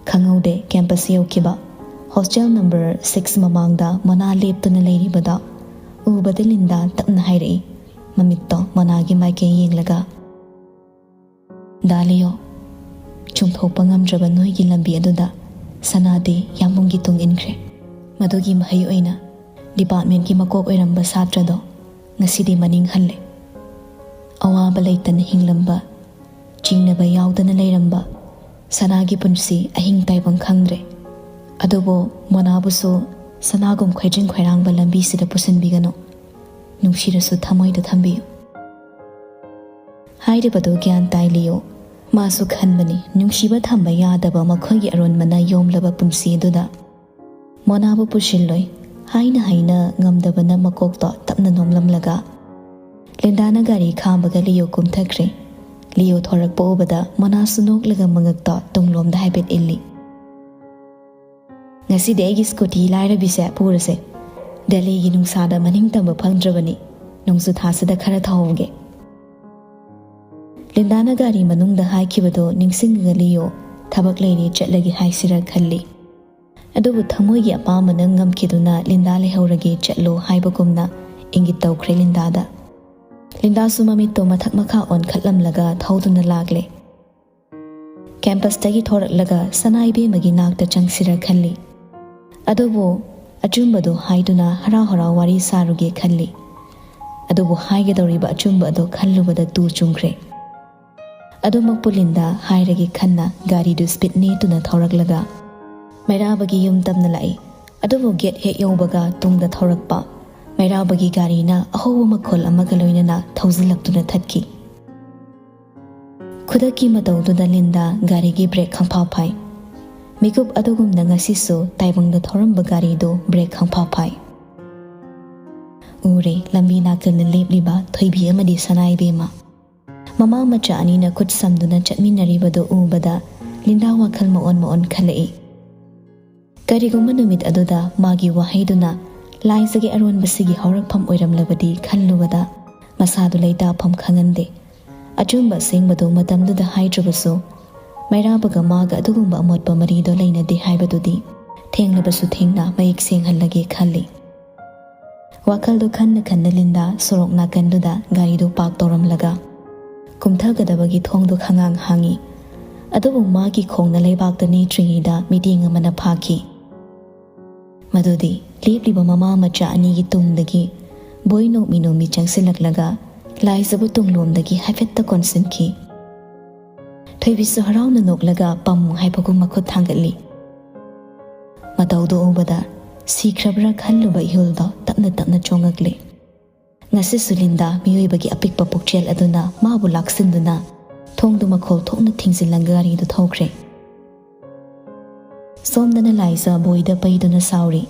ꯈꯪꯍꯧꯗꯦ ꯀꯦꯝꯄꯁ ꯌꯧꯈꯤꯕ꯫ ꯍꯣꯁꯇꯦꯜ ꯅꯝꯕꯔ ꯁꯤꯛꯁ ꯃꯃꯥꯡꯗ ꯃꯣꯅꯥ ꯂꯦꯞꯇꯨꯅ ꯂꯩꯔꯤꯕꯗ ꯎꯕꯗ ꯂꯤꯟꯗꯥ ꯇꯞꯅ ꯍꯥꯏꯔꯛꯏ, ꯃꯃꯤꯠꯇꯣ ꯃꯣꯅꯥꯒꯤ ꯃꯥꯏꯀꯩ ꯌꯦꯡꯂꯒ, "ꯗꯥ ꯂꯤꯌꯣ, ꯆꯨꯝꯊꯣꯛꯄ ꯉꯝꯗ꯭ꯔꯕ ꯅꯣꯏꯒꯤ ꯂꯝꯕꯤ ꯑꯗꯨꯗ ꯁꯅꯥꯗꯤ ꯌꯥꯝꯕꯨꯡꯒꯤ ꯇꯨꯡ ꯏꯟꯈ꯭ꯔꯦ꯫ ꯃꯗꯨꯒꯤ ꯃꯍꯩ ꯑꯣꯏꯅ ꯗꯤꯄꯥꯔꯠꯃꯦꯟꯠꯀꯤ ꯃꯀꯣꯛ ꯑꯣꯏꯔꯝꯕ ꯁꯥꯇ꯭ꯔꯗꯣ ꯉꯁꯤꯗꯤ ꯃꯅꯤꯡ ꯍꯜꯂꯦ꯫ ꯑꯋꯥꯕ ꯂꯩꯇꯅ ꯍꯤꯡꯂꯝꯕ, ꯆꯤꯡꯅꯕ ꯌꯥꯎꯗꯅ ꯂꯩꯔꯝꯕ ꯁꯅꯥꯒꯤ ꯄꯨꯟꯁꯤ ꯑꯍꯤꯡ ꯇꯥꯏꯕꯪ ꯈꯪꯗ꯭ꯔꯦ꯫ ꯑꯗꯨꯕꯨ ꯃꯣꯅꯥꯕꯨꯁꯨ ꯁꯅꯥꯒꯨꯝ ꯈꯣꯏꯖꯤꯟ ꯈꯣꯏꯔꯥꯡꯕ ꯂꯝꯕꯤꯁꯤꯗ ꯄꯨꯁꯤꯟꯕꯤꯒꯅꯨ꯫ ꯅꯨꯡꯁꯤꯔꯁꯨ ꯊꯃꯣꯏꯗ ꯊꯝꯕꯤꯌꯨ"꯫ ꯍꯥꯏꯔꯤꯕꯗꯨ ꯒ꯭ꯌꯥꯟ ꯇꯥꯏ ꯂꯤꯌꯣ꯫ ꯃꯥꯁꯨ ꯈꯟꯕꯅꯤ, ꯅꯨꯡꯁꯤꯕ ꯊꯝꯕ ꯌꯥꯗꯕ ꯃꯈꯣꯏꯒꯤ ꯑꯔꯣꯟꯕꯅ ꯌꯣꯝꯂꯕ ꯄꯨꯟꯁꯤ ꯑꯗꯨꯗ ꯃꯣꯅꯥꯕꯨ ꯄꯨꯁꯤꯜꯂꯣꯏ ꯍꯥꯏꯅ ꯍꯥꯏꯅ ꯉꯝꯗꯕꯅ ꯃꯀꯣꯛꯇꯣ ꯇꯞꯅ ꯅꯣꯝꯂꯝꯂꯒ ꯂꯤꯟꯗꯥꯅ ꯒꯥꯔꯤ ꯈꯥꯝꯕꯒ ꯂꯤꯌꯣ ꯀꯨꯝꯊꯈ꯭ꯔꯦ꯫ ꯂꯤꯌꯣ ꯊꯣꯔꯛꯄ ꯎꯕꯗ ꯃꯣꯅꯥꯁꯨ ꯅꯣꯛꯂꯒ ꯃꯉꯛꯇꯣ ꯇꯨꯡꯂꯣꯝꯗ ꯍꯥꯏꯐꯦꯠ ꯏꯜꯂꯤ꯫ "ꯉꯁꯤꯗꯤ ꯑꯩꯒꯤ ꯁ꯭ꯀꯨꯇꯤ ꯂꯥꯏꯔꯕꯤꯁꯦ ꯄꯨꯔꯁꯦ꯫ ꯗꯦꯜꯂꯤꯒꯤ ꯅꯨꯡꯁꯥꯗ ꯃꯅꯤꯡ ꯇꯝꯕ ꯐꯪꯗ꯭ꯔꯕꯅꯤ꯫ ꯅꯣꯡꯖꯨ ꯊꯥꯁꯤꯗ ꯈꯔ ꯊꯧꯍꯧꯒꯦ꯫ ꯂꯤꯟꯗꯥꯅ ꯒꯥꯔꯤ ꯃꯅꯨꯡꯗ ꯍꯥꯏꯈꯤꯕꯗꯣ ꯅꯤꯡꯁꯤꯡꯉꯒ ꯂꯤꯌꯣ, ꯊꯕꯛ ꯂꯩꯔꯦ ꯆꯠꯂꯒꯦ ꯍꯥꯏꯁꯤꯔ ꯈꯜꯂꯤ꯫ ꯑꯗꯨꯕꯨ ꯊꯃꯣꯏꯒꯤ ꯑꯄꯥꯝꯕꯅ ꯉꯝꯈꯤꯗꯨꯅ ꯂꯤꯟꯗꯥ ꯂꯩꯍꯧꯔꯒꯦ ꯆꯠꯂꯣ ꯍꯥꯏꯕꯒꯨꯝꯅ ꯏꯪꯒꯤꯠ ꯇꯧꯈ꯭ꯔꯦ ꯂꯤꯟꯗꯥꯗ꯫ ꯂꯤꯟꯗꯥꯁꯨ ꯃꯃꯤꯠꯇꯣ ꯃꯊꯛ ꯃꯈꯥ ꯑꯣꯟꯈꯠꯂꯝꯂꯒ ꯊꯧꯗꯨꯅ ꯂꯥꯛꯂꯦ꯫ ꯀꯦꯝꯄꯁꯇꯒꯤ ꯊꯣꯔꯛꯂꯒ ꯁꯅꯥ ꯏꯕꯦꯝꯃꯒꯤ ꯅꯥꯛꯇ ꯆꯪꯁꯤꯔ ꯈꯜꯂꯤ꯫ ꯑꯗꯨꯕꯨ ꯑꯆꯨꯝꯕꯗꯨ ꯍꯥꯏꯗꯨꯅ ꯍꯔꯥꯎ ꯍꯔꯥꯎ ꯋꯥꯔꯤ ꯁꯥꯔꯨꯒꯦ ꯈꯜꯂꯤ꯫ ꯑꯗꯨꯕꯨ ꯍꯥꯏꯒꯗꯧꯔꯤꯕ ꯑꯆꯨꯝꯕ ꯑꯗꯨ ꯈꯜꯂꯨꯕꯗ ꯇꯨ ꯆꯨꯡꯈ꯭ꯔꯦ꯫ ꯑꯗꯨꯃꯛꯄꯨ ꯂꯤꯟꯗꯥ ꯍꯥꯏꯔꯒꯦ ꯈꯟꯅ ꯒꯥꯔꯤꯗꯨ ꯁ꯭ꯄꯤꯗ ꯅꯦꯠꯇꯨꯅ ꯊꯧꯔꯛꯂꯒ ꯃꯩꯔꯥꯕꯒꯤ ꯌꯨꯝ ꯇꯝꯅ ꯂꯥꯛꯏ꯫ ꯑꯗꯨꯕꯨ ꯒꯦꯠ ꯍꯦꯛ ꯌꯧꯕꯒ ꯇꯨꯡꯗ ꯊꯧꯔꯛꯄ ꯃꯩꯔꯥꯕꯒꯤ ꯒꯥꯔꯤꯅ ꯑꯍꯧꯕ ꯃꯈꯣꯜ ꯑꯃꯒ ꯂꯣꯏꯅꯅ ꯊꯧꯖꯤꯜꯂꯛꯇꯨꯅ ꯊꯠꯈꯤ꯫ ꯈꯨꯗꯛꯀꯤ ꯃꯇꯧꯗꯨꯗ ꯂꯤꯟꯗꯥ ꯒꯥꯔꯤꯒꯤ ꯕ꯭ꯔꯦꯛ ꯈꯪꯐꯥ ꯐꯥꯏ꯫ ꯃꯤꯀꯨꯞ ꯑꯗꯨꯒꯨꯝꯅ ꯉꯁꯤꯁꯨ ꯇꯥꯏꯕꯪꯗ ꯊꯧꯔꯝꯕ ꯒꯥꯔꯤꯗꯨ ꯕ꯭ꯔꯦꯛ ꯈꯪꯐꯥ ꯐꯥꯏ꯫ ꯎꯔꯦ, ꯂꯝꯕꯤ ꯅꯥꯀꯜꯗ ꯂꯦꯞꯂꯤꯕ ꯊꯣꯏꯕꯤ ꯑꯃꯗꯤ ꯁꯅꯥ ꯏꯕꯦꯝꯃ꯫ ꯃꯃꯥ ꯃꯆꯥ ꯑꯅꯤꯅ ꯈꯨꯠ ꯁꯝꯗꯨꯅ ꯆꯠꯃꯤꯟꯅꯔꯤꯕꯗꯨ ꯎꯕꯗ ꯂꯤꯟꯗꯥ ꯋꯥꯈꯜ ꯃꯑꯣꯟ ꯃꯑꯣꯟ ꯈꯜꯂꯛꯏ꯫ ꯀꯔꯤꯒꯨꯝꯕ ꯅꯨꯃꯤꯠ ꯑꯗꯨꯗ ꯃꯥꯒꯤ ꯋꯥꯍꯩꯗꯨꯅ ꯂꯥꯏꯖꯒꯤ ꯑꯔꯣꯟꯕꯁꯤꯒꯤ ꯍꯧꯔꯛꯐꯝ ꯑꯣꯏꯔꯝꯂꯕꯗꯤ ꯈꯜꯂꯨꯕꯗ ꯃꯁꯥꯗꯨ ꯂꯩꯇꯥꯐꯝ ꯈꯪꯍꯟꯗꯦ꯫ ꯑꯆꯨꯝꯕ ꯑꯁꯦꯡꯕꯗꯨ ꯃꯇꯝꯗꯨꯗ ꯍꯥꯏꯗ꯭ꯔꯕꯁꯨ, ꯃꯩꯔꯥꯕꯒ ꯃꯥꯒ ꯑꯗꯨꯒꯨꯝꯕ ꯑꯃꯣꯠꯄ ꯃꯔꯤꯗꯣ ꯂꯩꯅꯗꯦ ꯍꯥꯏꯕꯗꯨꯗꯤ ꯊꯦꯡꯂꯕꯁꯨ ꯊꯦꯡꯅ ꯃꯌꯦꯛ ꯁꯦꯡꯍꯜꯂꯒꯦ ꯈꯜꯂꯤ꯫ ꯋꯥꯈꯜꯗꯣ ꯈꯟꯅ ꯈꯟꯅ ꯂꯤꯟꯗꯥ ꯁꯣꯔꯣꯛ ꯅꯥꯀꯟꯗꯨꯗ ꯒꯥꯔꯤꯗꯨ ꯄꯥꯔꯛ ꯇꯧꯔꯝꯂꯒ ꯀꯨꯝꯊꯒꯗꯕꯒꯤ ꯊꯣꯡꯗꯣ ꯈꯪꯍꯥꯡ ꯍꯥꯡꯉꯤ꯫ ꯑꯗꯨꯕꯨ ꯃꯥꯒꯤ ꯈꯣꯡꯅ ꯂꯩꯕꯥꯛꯇ ꯅꯦꯠꯇ꯭ꯔꯤꯉꯩꯗ ꯃꯤꯠꯌꯦꯡ ꯑꯃꯅ ꯐꯥꯈꯤ꯫ ꯃꯗꯨꯗꯤ ꯂꯦꯞꯂꯤꯕ ꯃꯃꯥ ꯃꯆꯥ ꯑꯅꯤꯒꯤ ꯇꯨꯡꯗꯒꯤ ꯕꯣꯏ ꯅꯣꯛꯃꯤ ꯅꯣꯛꯃꯤ ꯆꯪꯁꯤꯜꯂꯛꯂꯒ ꯂꯥꯏꯖꯕꯨ ꯇꯨꯡꯂꯣꯝꯗꯒꯤ ꯍꯥꯏꯐꯦꯠꯇ ꯀꯣꯟꯁꯤꯟꯈꯤ꯫ ꯊꯣꯏꯕꯤꯁꯨ ꯍꯔꯥꯎꯅ ꯅꯣꯛꯂꯒ ꯄꯝ ꯍꯥꯏꯕꯒꯨꯝ ꯃꯈꯨꯠ ꯊꯥꯡꯒꯠꯂꯤ꯫ ꯃꯇꯧꯗꯨ ꯎꯕꯗ ꯁꯤꯈ꯭ꯔꯕ꯭ꯔꯥ ꯈꯜꯂꯨꯕ ꯏꯍꯨꯜꯗꯣ ꯇꯞꯅ ꯇꯞꯅ ꯆꯣꯡꯉꯛꯂꯦ꯫ ꯉꯁꯤꯁꯨ ꯂꯤꯟꯗꯥ ꯃꯤꯑꯣꯏꯕꯒꯤ ꯑꯄꯤꯛꯄ ꯄꯨꯛꯆꯦꯜ ꯑꯗꯨꯅ ꯃꯥꯕꯨ ꯂꯥꯛꯁꯤꯟꯗꯨꯅ ꯊꯣꯡꯗꯨ ꯃꯈꯣꯜ ꯊꯣꯛꯅ ꯊꯤꯡꯖꯤꯜꯂꯒ ꯒꯥꯔꯤꯗꯨ ꯊꯧꯈ꯭ꯔꯦ꯫ ꯁꯣꯝꯗꯅ ꯂꯥꯏꯖ ꯕꯣꯏꯗ ꯄꯩꯗꯨꯅ ꯁꯥꯎꯔꯤ꯫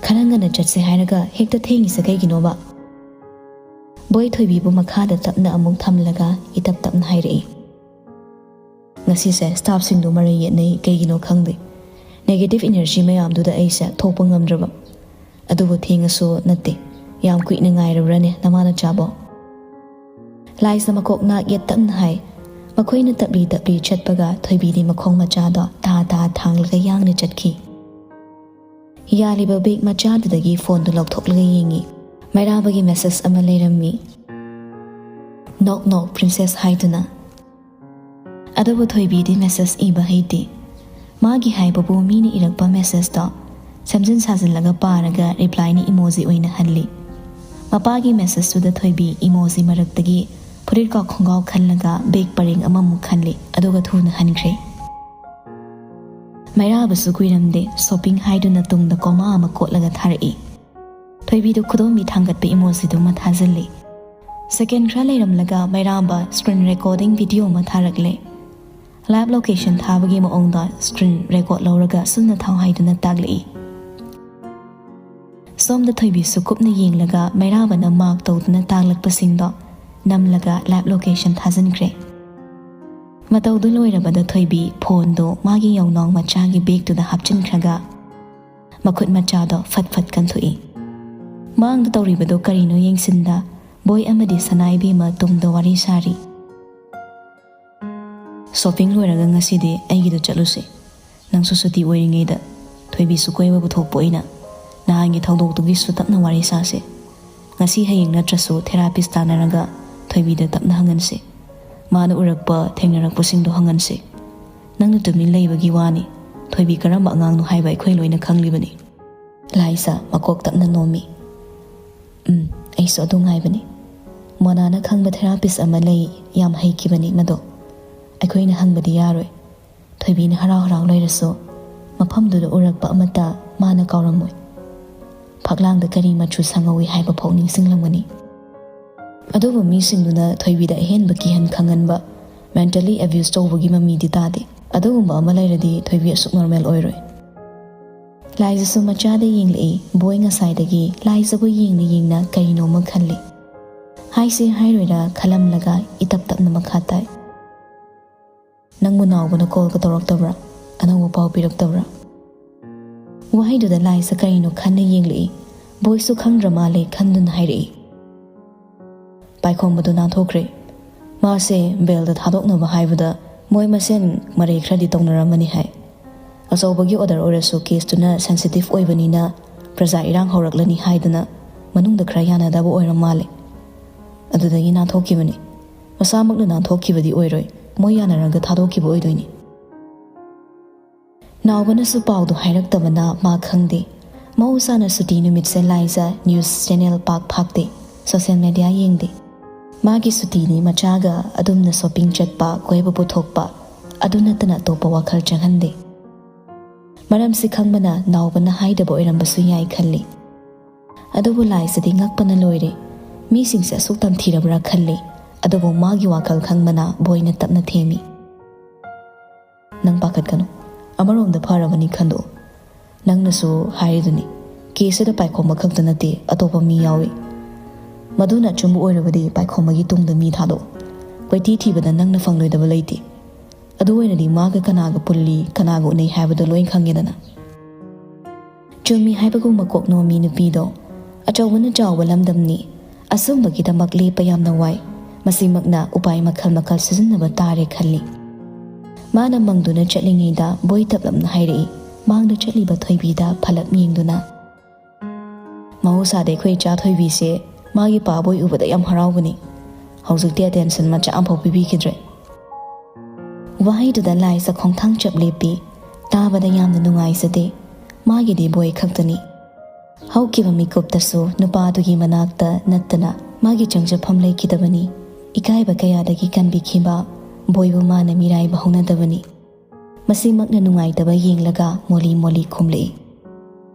"ꯈꯔ ꯉꯟꯅ ꯆꯠꯁꯦ ꯍꯥꯏꯔꯒ ꯍꯦꯛꯇ ꯊꯦꯡꯉꯤꯁꯦ ꯀꯩꯒꯤꯅꯣꯕ?" ꯕꯣꯏ ꯊꯣꯏꯕꯤꯕꯨ ꯃꯈꯥꯗ ꯇꯞꯅ ꯑꯃꯨꯛ ꯊꯝꯂꯒ ꯏꯇꯞ ꯇꯞꯅ ꯍꯥꯏꯔꯛꯏ꯫ "ꯉꯁꯤꯁꯦ ꯁ꯭ꯇꯥꯐꯁꯤꯡꯗꯣ ꯃꯔꯩ ꯌꯦꯠꯅꯩ, ꯀꯩꯒꯤꯅꯣ ꯈꯪꯗꯦ꯫ ꯅꯦꯒꯦꯇꯤꯚ ꯏꯅꯔꯖꯤ ꯃꯌꯥꯝꯗꯨꯗ ꯑꯩꯁꯦ ꯊꯣꯛꯄ ꯉꯝꯗ꯭ꯔꯕ꯫ ꯑꯗꯨꯕꯨ ꯊꯦꯡꯉꯁꯨ ꯅꯠꯇꯦ, "ꯌꯥꯝ ꯀꯨꯏꯅ ꯉꯥꯏꯔꯕ꯭ꯔꯅꯦ ꯅꯃꯥ ꯅꯆꯥꯕꯣ?" ꯂꯥꯏꯖ ꯃꯀꯣꯛ ꯅꯥꯛ ꯌꯦꯠ ꯇꯞꯅ ꯍꯥꯏ꯫ ꯃꯈꯣꯏꯅ ꯇꯞꯂꯤ ꯇꯞꯂꯤ ꯆꯠꯄꯒ ꯊꯣꯏꯕꯤꯗꯤ ꯃꯈꯣꯡ ꯃꯆꯥꯗꯣ ꯇꯥ ꯇꯥ ꯊꯥꯡꯂꯒ ꯌꯥꯡꯅ ꯆꯠꯈꯤ꯫ ꯌꯥꯜꯂꯤꯕ ꯕꯦꯒ ꯃꯆꯥꯗꯨꯗꯒꯤ ꯐꯣꯟꯗꯨ ꯂꯧꯊꯣꯛꯂꯒ ꯌꯦꯡꯉꯤ꯫ ꯃꯩꯔꯥꯕꯒꯤ ꯃꯦꯁꯦꯖ ꯑꯃ ꯂꯩꯔꯝꯃꯤ꯫ "ꯅꯣꯛ ꯅꯣꯛ ꯄ꯭ꯔꯤꯟꯁꯦꯁ" ꯍꯥꯏꯗꯨꯅ꯫ ꯑꯗꯨꯕꯨ ꯊꯣꯏꯕꯤꯗꯤ ꯃꯦꯁꯦꯖ ꯏꯕ ꯍꯩꯇꯦ꯫ ꯃꯥꯒꯤ ꯍꯥꯏꯕꯕꯨ ꯃꯤꯅ ꯏꯔꯛꯄ ꯃꯦꯁꯦꯖꯇꯣ ꯁꯦꯝꯖꯤꯟ ꯁꯥꯖꯤꯜꯂꯒ ꯄꯥꯔꯒ ꯔꯤꯄ꯭ꯂꯥꯏꯅ ꯏꯃꯣꯖꯤ ꯑꯣꯏꯅ ꯍꯜꯂꯤ꯫ ꯃꯄꯥꯒꯤ ꯃꯦꯁꯦꯖꯇꯨꯗ ꯊꯣꯏꯕꯤ ꯏꯃꯣꯖꯤ ꯃꯔꯛꯇꯒꯤ ꯐꯨꯔꯤꯠꯀ ꯈꯣꯡꯒ꯭ꯔꯥꯎ ꯈꯜꯂꯒ ꯕꯦꯒ ꯄꯔꯦꯡ ꯑꯃꯃꯨꯛ ꯈꯜꯂꯤ, ꯑꯗꯨꯒ ꯊꯨꯅ ꯍꯟꯈ꯭ꯔꯦ꯫ ꯃꯩꯔꯥꯕꯁꯨ ꯀꯨꯏꯔꯝꯗꯦ, ꯁꯣꯄꯤꯡ ꯍꯥꯏꯗꯨꯅ ꯇꯨꯡꯗ ꯀꯣꯃꯥ ꯑꯃ ꯀꯣꯠꯂꯒ ꯊꯥꯔꯛꯏ꯫ ꯊꯣꯏꯕꯤꯗꯨ ꯈꯨꯗꯣꯝꯕꯤ ꯊꯥꯡꯒꯠꯄ ꯏꯃꯣꯖꯤꯗꯨ ꯑꯃ ꯊꯥꯖꯤꯜꯂꯤ꯫ ꯁꯦꯀꯦꯟ ꯈꯔ ꯂꯩꯔꯝꯂꯒ ꯃꯩꯔꯥꯕ ꯁ꯭ꯀ꯭ꯔꯤꯟ ꯔꯦꯀꯣꯔꯗꯤꯡ ꯚꯤꯗꯤꯑꯣ ꯑꯃ ꯊꯥꯔꯛꯂꯦ꯫ ꯂꯥꯏꯚ ꯂꯣꯀꯦꯁꯟ ꯊꯥꯕꯒꯤ ꯃꯑꯣꯡꯗ ꯁ꯭ꯀ꯭ꯔꯤꯟ ꯔꯦꯀꯣꯔꯗ ꯂꯧꯔꯒ ꯁꯨꯝꯅ ꯊꯥꯎ ꯍꯥꯏꯗꯨꯅ ꯇꯥꯛꯂꯛꯏ꯫ ꯁꯣꯝꯗ ꯊꯣꯏꯕꯤꯁꯨ ꯀꯨꯞꯅ ꯌꯦꯡꯂꯒ ꯃꯩꯔꯥꯕꯅ ꯃꯥꯔꯛ ꯇꯧꯗꯨꯅ ꯇꯥꯛꯂꯛꯄꯁꯤꯡꯗꯣ ꯅꯝꯂꯒ ꯂꯥꯏꯚ ꯂꯣꯀꯦꯁꯟ ꯊꯥꯖꯤꯟꯈ꯭ꯔꯦ꯫ ꯃꯇꯧꯗꯨ ꯂꯣꯏꯔꯕꯗ ꯊꯣꯏꯕꯤ ꯐꯣꯟꯗꯨ ꯃꯥꯒꯤ ꯌꯥꯎꯅꯥꯎ ꯃꯆꯥꯒꯤ ꯕꯦꯒꯇꯨꯗ ꯍꯥꯞꯆꯤꯟꯈ꯭ꯔꯒ ꯃꯈꯨꯠ ꯃꯆꯥꯗꯣ ꯐꯠ ꯐꯠ ꯀꯟꯊꯣꯛꯏ꯫ ꯃꯥꯡꯗ ꯇꯧꯔꯤꯕꯗꯣ ꯀꯔꯤꯅꯣ ꯌꯦꯡꯁꯤꯟꯗ ꯕꯣꯏ ꯑꯃꯗꯤ ꯁꯅꯥ ꯏꯕꯦꯝꯃ ꯇꯨꯡꯗ ꯋꯥꯔꯤ ꯁꯥꯔꯤ꯫ "ꯁꯣꯄꯤꯡ ꯂꯣꯏꯔꯒ ꯉꯁꯤꯗꯤ ꯑꯩꯒꯤꯗ ꯆꯠꯂꯨꯁꯤ꯫ ꯅꯪꯁꯨ ꯁꯨꯇꯤ ꯑꯣꯏꯔꯤꯉꯩꯗ ꯊꯣꯏꯕꯤꯁꯨ ꯀꯣꯏꯕ ꯄꯨꯊꯣꯛꯄ ꯑꯣꯏꯅ ꯅꯍꯥꯟꯒꯤ ꯊꯧꯗꯣꯛꯇꯨꯒꯤꯁꯨ ꯇꯞꯅ ꯋꯥꯔꯤ ꯁꯥꯁꯤ꯫ ꯉꯁꯤ ꯍꯌꯦꯡ ꯅꯠꯇ꯭ꯔꯁꯨ ꯊꯦꯔꯥꯄꯤꯁ ꯇꯥꯟꯅꯔꯒ ꯊꯣꯏꯕꯤꯗ ꯇꯞꯅ ꯍꯪꯍꯟꯁꯤ꯫ ꯃꯥꯅ ꯎꯔꯛꯄ ꯊꯦꯡꯅꯔꯛꯄꯁꯤꯡꯗꯣ ꯍꯪꯍꯟꯁꯤ꯫ ꯅꯪꯅ ꯇꯨꯃꯤꯟ ꯂꯩꯕꯒꯤ ꯋꯥꯅꯤ꯫ ꯊꯣꯏꯕꯤ ꯀꯔꯝꯕ ꯑꯉꯥꯡꯅꯣ ꯍꯥꯏꯕ ꯑꯩꯈꯣꯏ ꯂꯣꯏꯅ ꯈꯪꯂꯤꯕꯅꯤ꯫" ꯂꯥꯏꯖ ꯃꯀꯣꯛ ꯇꯞꯅ ꯅꯣꯝꯃꯤ꯫ "ꯎꯝ, ꯑꯩꯁꯨ ꯑꯗꯨ ꯉꯥꯏꯕꯅꯤ꯫ ꯃꯣꯅꯥꯅ ꯈꯪꯕ ꯊꯦꯔꯥꯄꯤꯁ ꯑꯃ ꯂꯩ, ꯌꯥꯝ ꯍꯩꯈꯤꯕꯅꯤ ꯃꯗꯣ꯫ ꯑꯩꯈꯣꯏꯅ ꯍꯪꯕꯗꯤ ꯌꯥꯔꯣꯏ꯫ ꯊꯣꯏꯕꯤꯅ ꯍꯔꯥꯎ ꯍꯔꯥꯎ ꯂꯩꯔꯁꯨ ꯃꯐꯝꯗꯨꯗ ꯎꯔꯛꯄ ꯑꯃꯠꯇ ꯃꯥꯅ ꯀꯥꯎꯔꯝꯃꯣꯏ꯫ ꯐꯛꯂꯥꯡꯗ ꯀꯔꯤ ꯃꯆꯨ ꯁꯪꯍꯧꯋꯤ ꯍꯥꯏꯕ ꯐꯥꯎ ꯅꯤꯡꯁꯤꯡꯂꯝꯒꯅꯤ꯫ ꯑꯗꯨꯕꯨ ꯃꯤꯁꯤꯡꯗꯨꯅ ꯊꯣꯏꯕꯤꯗ ꯑꯍꯦꯟꯕ ꯀꯤꯍꯟ ꯈꯪꯍꯟꯕ, ꯃꯦꯟꯇꯦꯜꯂꯤ ꯑꯦꯕ꯭ꯌꯨꯁ ꯇꯧꯕꯒꯤ ꯃꯃꯤꯗꯤ ꯇꯥꯗꯦ꯫ ꯑꯗꯨꯒꯨꯝꯕ ꯑꯃ ꯂꯩꯔꯗꯤ ꯊꯣꯏꯕꯤ ꯑꯁꯨꯛ ꯅꯣꯔꯃꯦꯜ ꯑꯣꯏꯔꯣꯏ꯫" ꯂꯥꯏꯖꯁꯨ ꯃꯆꯥꯗ ꯌꯦꯡꯂꯛꯏ꯫ ꯕꯣꯏ ꯉꯁꯥꯏꯗꯒꯤ ꯂꯥꯏꯖꯕꯨ ꯌꯦꯡꯅ ꯌꯦꯡꯅ ꯀꯔꯤꯅꯣꯃ ꯈꯜꯂꯤ꯫ ꯍꯥꯏꯁꯤ ꯍꯥꯏꯔꯣꯏꯔꯥ ꯈꯜꯂꯝꯂꯒ ꯏꯇꯞ ꯇꯞꯅ ꯃꯈꯥ ꯇꯥꯏ꯫ "ꯅꯪꯕꯨ ꯅꯥꯎꯕꯅ ꯀꯣꯜꯒ ꯇꯧꯔꯛꯇꯕ꯭ꯔꯥ? ꯑꯅꯧꯕ ꯄꯥꯎ ꯄꯤꯔꯛꯇꯕ꯭ꯔꯥ?" ꯋꯥꯍꯩꯗꯨꯗ ꯂꯥꯏꯖ ꯀꯔꯤꯅꯣ ꯈꯟꯅ ꯌꯦꯡꯂꯛꯏ꯫ ꯕꯣꯏꯁꯨ ꯈꯪꯗ꯭ꯔ ꯃꯥꯜꯂꯦ ꯈꯟꯗꯨꯅ ꯍꯥꯏꯔꯛꯏ꯫ ꯄꯥꯏꯈꯣꯝꯕꯗꯨ ꯅꯥꯟꯊꯣꯛꯈ꯭ꯔꯦ꯫ ꯃꯥꯁꯦ ꯕꯦꯜꯗ ꯊꯥꯗꯣꯛꯅꯕ ꯍꯥꯏꯕꯗ ꯃꯣꯏ ꯃꯁꯦꯟ ꯃꯔꯩ ꯈꯔꯗꯤ ꯇꯧꯅꯔꯝꯃꯅꯤ ꯍꯥꯏ꯫ ꯑꯆꯧꯕꯒꯤ ꯑꯣꯔꯗꯔ ꯑꯣꯏꯔꯁꯨ ꯀꯦꯁꯇꯨꯅ ꯁꯦꯟꯁꯤꯇꯤꯚ ꯑꯣꯏꯕꯅꯤꯅ ꯄ꯭ꯔꯖꯥ ꯏꯔꯥꯡ ꯍꯧꯔꯛꯂꯅꯤ ꯍꯥꯏꯗꯅ ꯃꯅꯨꯡꯗ ꯈꯔ ꯌꯥꯅꯗꯕ ꯑꯣꯏꯔ ꯃꯥꯜꯂꯦ꯫ ꯑꯗꯨꯗꯒꯤ ꯅꯥꯟꯊꯣꯛꯈꯤꯕꯅꯤ꯫ ꯃꯁꯥꯃꯛꯅ ꯅꯥꯟꯊꯣꯛꯈꯤꯕꯗꯤ ꯑꯣꯏꯔꯣꯏ, ꯃꯣꯏ ꯌꯥꯅꯔꯒ ꯊꯥꯗꯣꯛꯈꯤꯕ ꯑꯣꯏꯗꯣꯏꯅꯤ꯫ ꯅꯥꯎꯕꯅꯁꯨ ꯄꯥꯎꯗꯨ ꯍꯥꯏꯔꯛꯇꯕꯅ ꯃꯥ ꯈꯪꯗꯦ꯫ ꯃꯍꯧꯁꯥꯅ ꯁꯨꯇꯤ ꯅꯨꯃꯤꯠꯁꯦ ꯂꯥꯏꯖ ꯅ꯭ꯌꯨꯁ ꯆꯦꯅꯦꯜ ꯄꯥꯛ ꯐꯥꯛꯇꯦ, ꯁꯣꯁꯦꯜ ꯃꯦꯗꯤꯌꯥ ꯌꯦꯡꯗꯦ꯫ ꯃꯥꯒꯤ ꯁꯨꯇꯤꯅꯤ ꯃꯆꯥꯒ ꯑꯗꯨꯝꯅ ꯁꯣꯄꯤꯡ ꯆꯠꯄ, ꯀꯣꯏꯕ ꯄꯨꯊꯣꯛꯄ, ꯑꯗꯨ ꯅꯠꯇꯅ ꯑꯇꯣꯞꯄ ꯋꯥꯈꯜ ꯆꯪꯍꯟꯗꯦ꯫ ꯃꯔꯝꯁꯤ ꯈꯪꯕꯅ ꯅꯥꯎꯕꯅ ꯍꯥꯏꯗꯕ ꯑꯣꯏꯔꯝꯕꯁꯨ ꯌꯥꯏ ꯈꯜꯂꯤ꯫ ꯑꯗꯨꯕꯨ ꯂꯥꯏꯁꯤꯗꯤ ꯉꯛꯄꯅ ꯂꯣꯏꯔꯦ꯫ ꯃꯤꯁꯤꯡꯁꯦ ꯑꯁꯨꯛ ꯇꯝꯊꯤꯔꯕ꯭ꯔꯥ ꯈꯜꯂꯤ꯫ ꯑꯗꯨꯕꯨ ꯃꯥꯒꯤ ꯋꯥꯈꯜ ꯈꯪꯕꯅ ꯕꯣꯏꯅ ꯇꯞꯅ ꯊꯦꯝꯃꯤ꯫ "ꯅꯪ ꯄꯥꯈꯠꯀꯅꯨ꯫ ꯑꯃꯔꯣꯝꯗ ꯐꯔꯕꯅꯤ ꯈꯟꯗꯣꯛꯎ꯫ ꯅꯪꯅꯁꯨ ꯍꯥꯏꯔꯤꯗꯨꯅꯤ, ꯀꯦꯁꯁꯤꯗ ꯄꯥꯏꯈꯣꯝꯕ ꯈꯛꯇ ꯅꯠꯇꯦ, ꯑꯇꯣꯞꯄ ꯃꯤ ꯌꯥꯎꯏ꯫ ꯃꯗꯨꯅ ꯑꯆꯨꯝꯕ ꯑꯣꯏꯔꯕꯗꯤ ꯄꯥꯏꯈꯣꯝꯕꯒꯤ ꯇꯨꯡꯗ ꯃꯤ ꯊꯥꯗꯣꯛꯎ꯫ ꯀꯣꯏꯊꯤ ꯊꯤꯕꯗ ꯅꯪꯅ ꯐꯪꯂꯣꯏꯗꯕ ꯂꯩꯇꯦ꯫ ꯑꯗꯨ ꯑꯣꯏꯔꯗꯤ ꯃꯥꯒ ꯀꯅꯥꯒ ꯄꯨꯜꯂꯤ, ꯀꯅꯥꯒ ꯎꯅꯩ ꯍꯥꯏꯕꯗꯣ ꯂꯣꯏ ꯈꯪꯉꯦꯗꯅ꯫" ꯆꯨꯝꯃꯤ ꯍꯥꯏꯕꯒꯨꯝ ꯃꯀꯣꯛ ꯅꯣꯝꯃꯤ ꯅꯨꯄꯤꯗꯣ꯫ ꯑꯆꯧꯕꯅ ꯆꯥꯎꯕ ꯂꯝꯗꯝꯅꯤ꯫ ꯑꯁꯨꯝꯕꯒꯤꯗꯃꯛ ꯂꯦꯞꯄ ꯌꯥꯝꯅ ꯋꯥꯏ꯫ ꯃꯁꯤꯃꯛꯅ ꯎꯄꯥꯏ ꯃꯈꯜ ꯃꯈꯜ ꯁꯤꯖꯤꯟꯅꯕ ꯇꯥꯔꯦ ꯈꯜꯂꯤ꯫ ꯃꯥꯅ ꯃꯪꯗꯨꯅ ꯆꯠꯂꯤꯉꯩꯗ ꯕꯣꯏ ꯇꯞꯂꯞꯅ ꯍꯥꯏꯔꯛꯏ, ꯃꯥꯡꯗ ꯆꯠꯂꯤꯕ ꯊꯣꯏꯕꯤꯗ ꯐꯂꯞ ꯌꯦꯡꯗꯨꯅ꯫ "ꯃꯍꯧꯁꯥꯗ ꯑꯩꯈꯣꯏ ꯏꯆꯥ ꯊꯣꯏꯕꯤꯁꯦ ꯃꯥꯒꯤ ꯄꯥꯕꯣꯏ ꯎꯕꯗ ꯌꯥꯝ ꯍꯔꯥꯎꯕꯅꯤ꯫ ꯍꯧꯖꯤꯛꯇꯤ ꯑꯇꯦꯟꯁꯟ ꯃꯆꯥ ꯑꯃꯐꯥꯎ ꯄꯤꯕꯤꯈꯤꯗ꯭ꯔꯦ꯫" ꯋꯥꯍꯩꯗꯨꯗ ꯂꯥꯏꯖ ꯈꯣꯡꯊꯥꯡ ꯆꯞ ꯂꯦꯞꯄꯤ꯫ ꯇꯥꯕꯗ ꯌꯥꯝꯅ ꯅꯨꯡꯉꯥꯏꯖꯗꯦ꯫ ꯃꯥꯒꯤꯗꯤ ꯕꯣꯏ ꯈꯛꯇꯅꯤ꯫ ꯍꯧꯈꯤꯕ ꯃꯤꯀꯨꯞꯇꯁꯨ ꯅꯨꯄꯥꯗꯨꯒꯤ ꯃꯅꯥꯛꯇ ꯅꯠꯇꯅ ꯃꯥꯒꯤ ꯆꯪꯖꯐꯝ ꯂꯩꯈꯤꯗꯕꯅꯤ꯫ ꯏꯀꯥꯏꯕ ꯀꯌꯥꯗꯒꯤ ꯀꯟꯕꯤꯈꯤꯕ ꯕꯣꯏꯕꯨ ꯃꯥꯅ ꯃꯤꯔꯥꯏꯕ ꯍꯧꯅꯗꯕꯅꯤ꯫ ꯃꯁꯤꯃꯛꯅ ꯅꯨꯡꯉꯥꯏꯇꯕ ꯌꯦꯡꯂꯒ ꯃꯣꯂꯤ ꯃꯣꯂꯤ ꯈꯨꯝꯂꯛꯏ꯫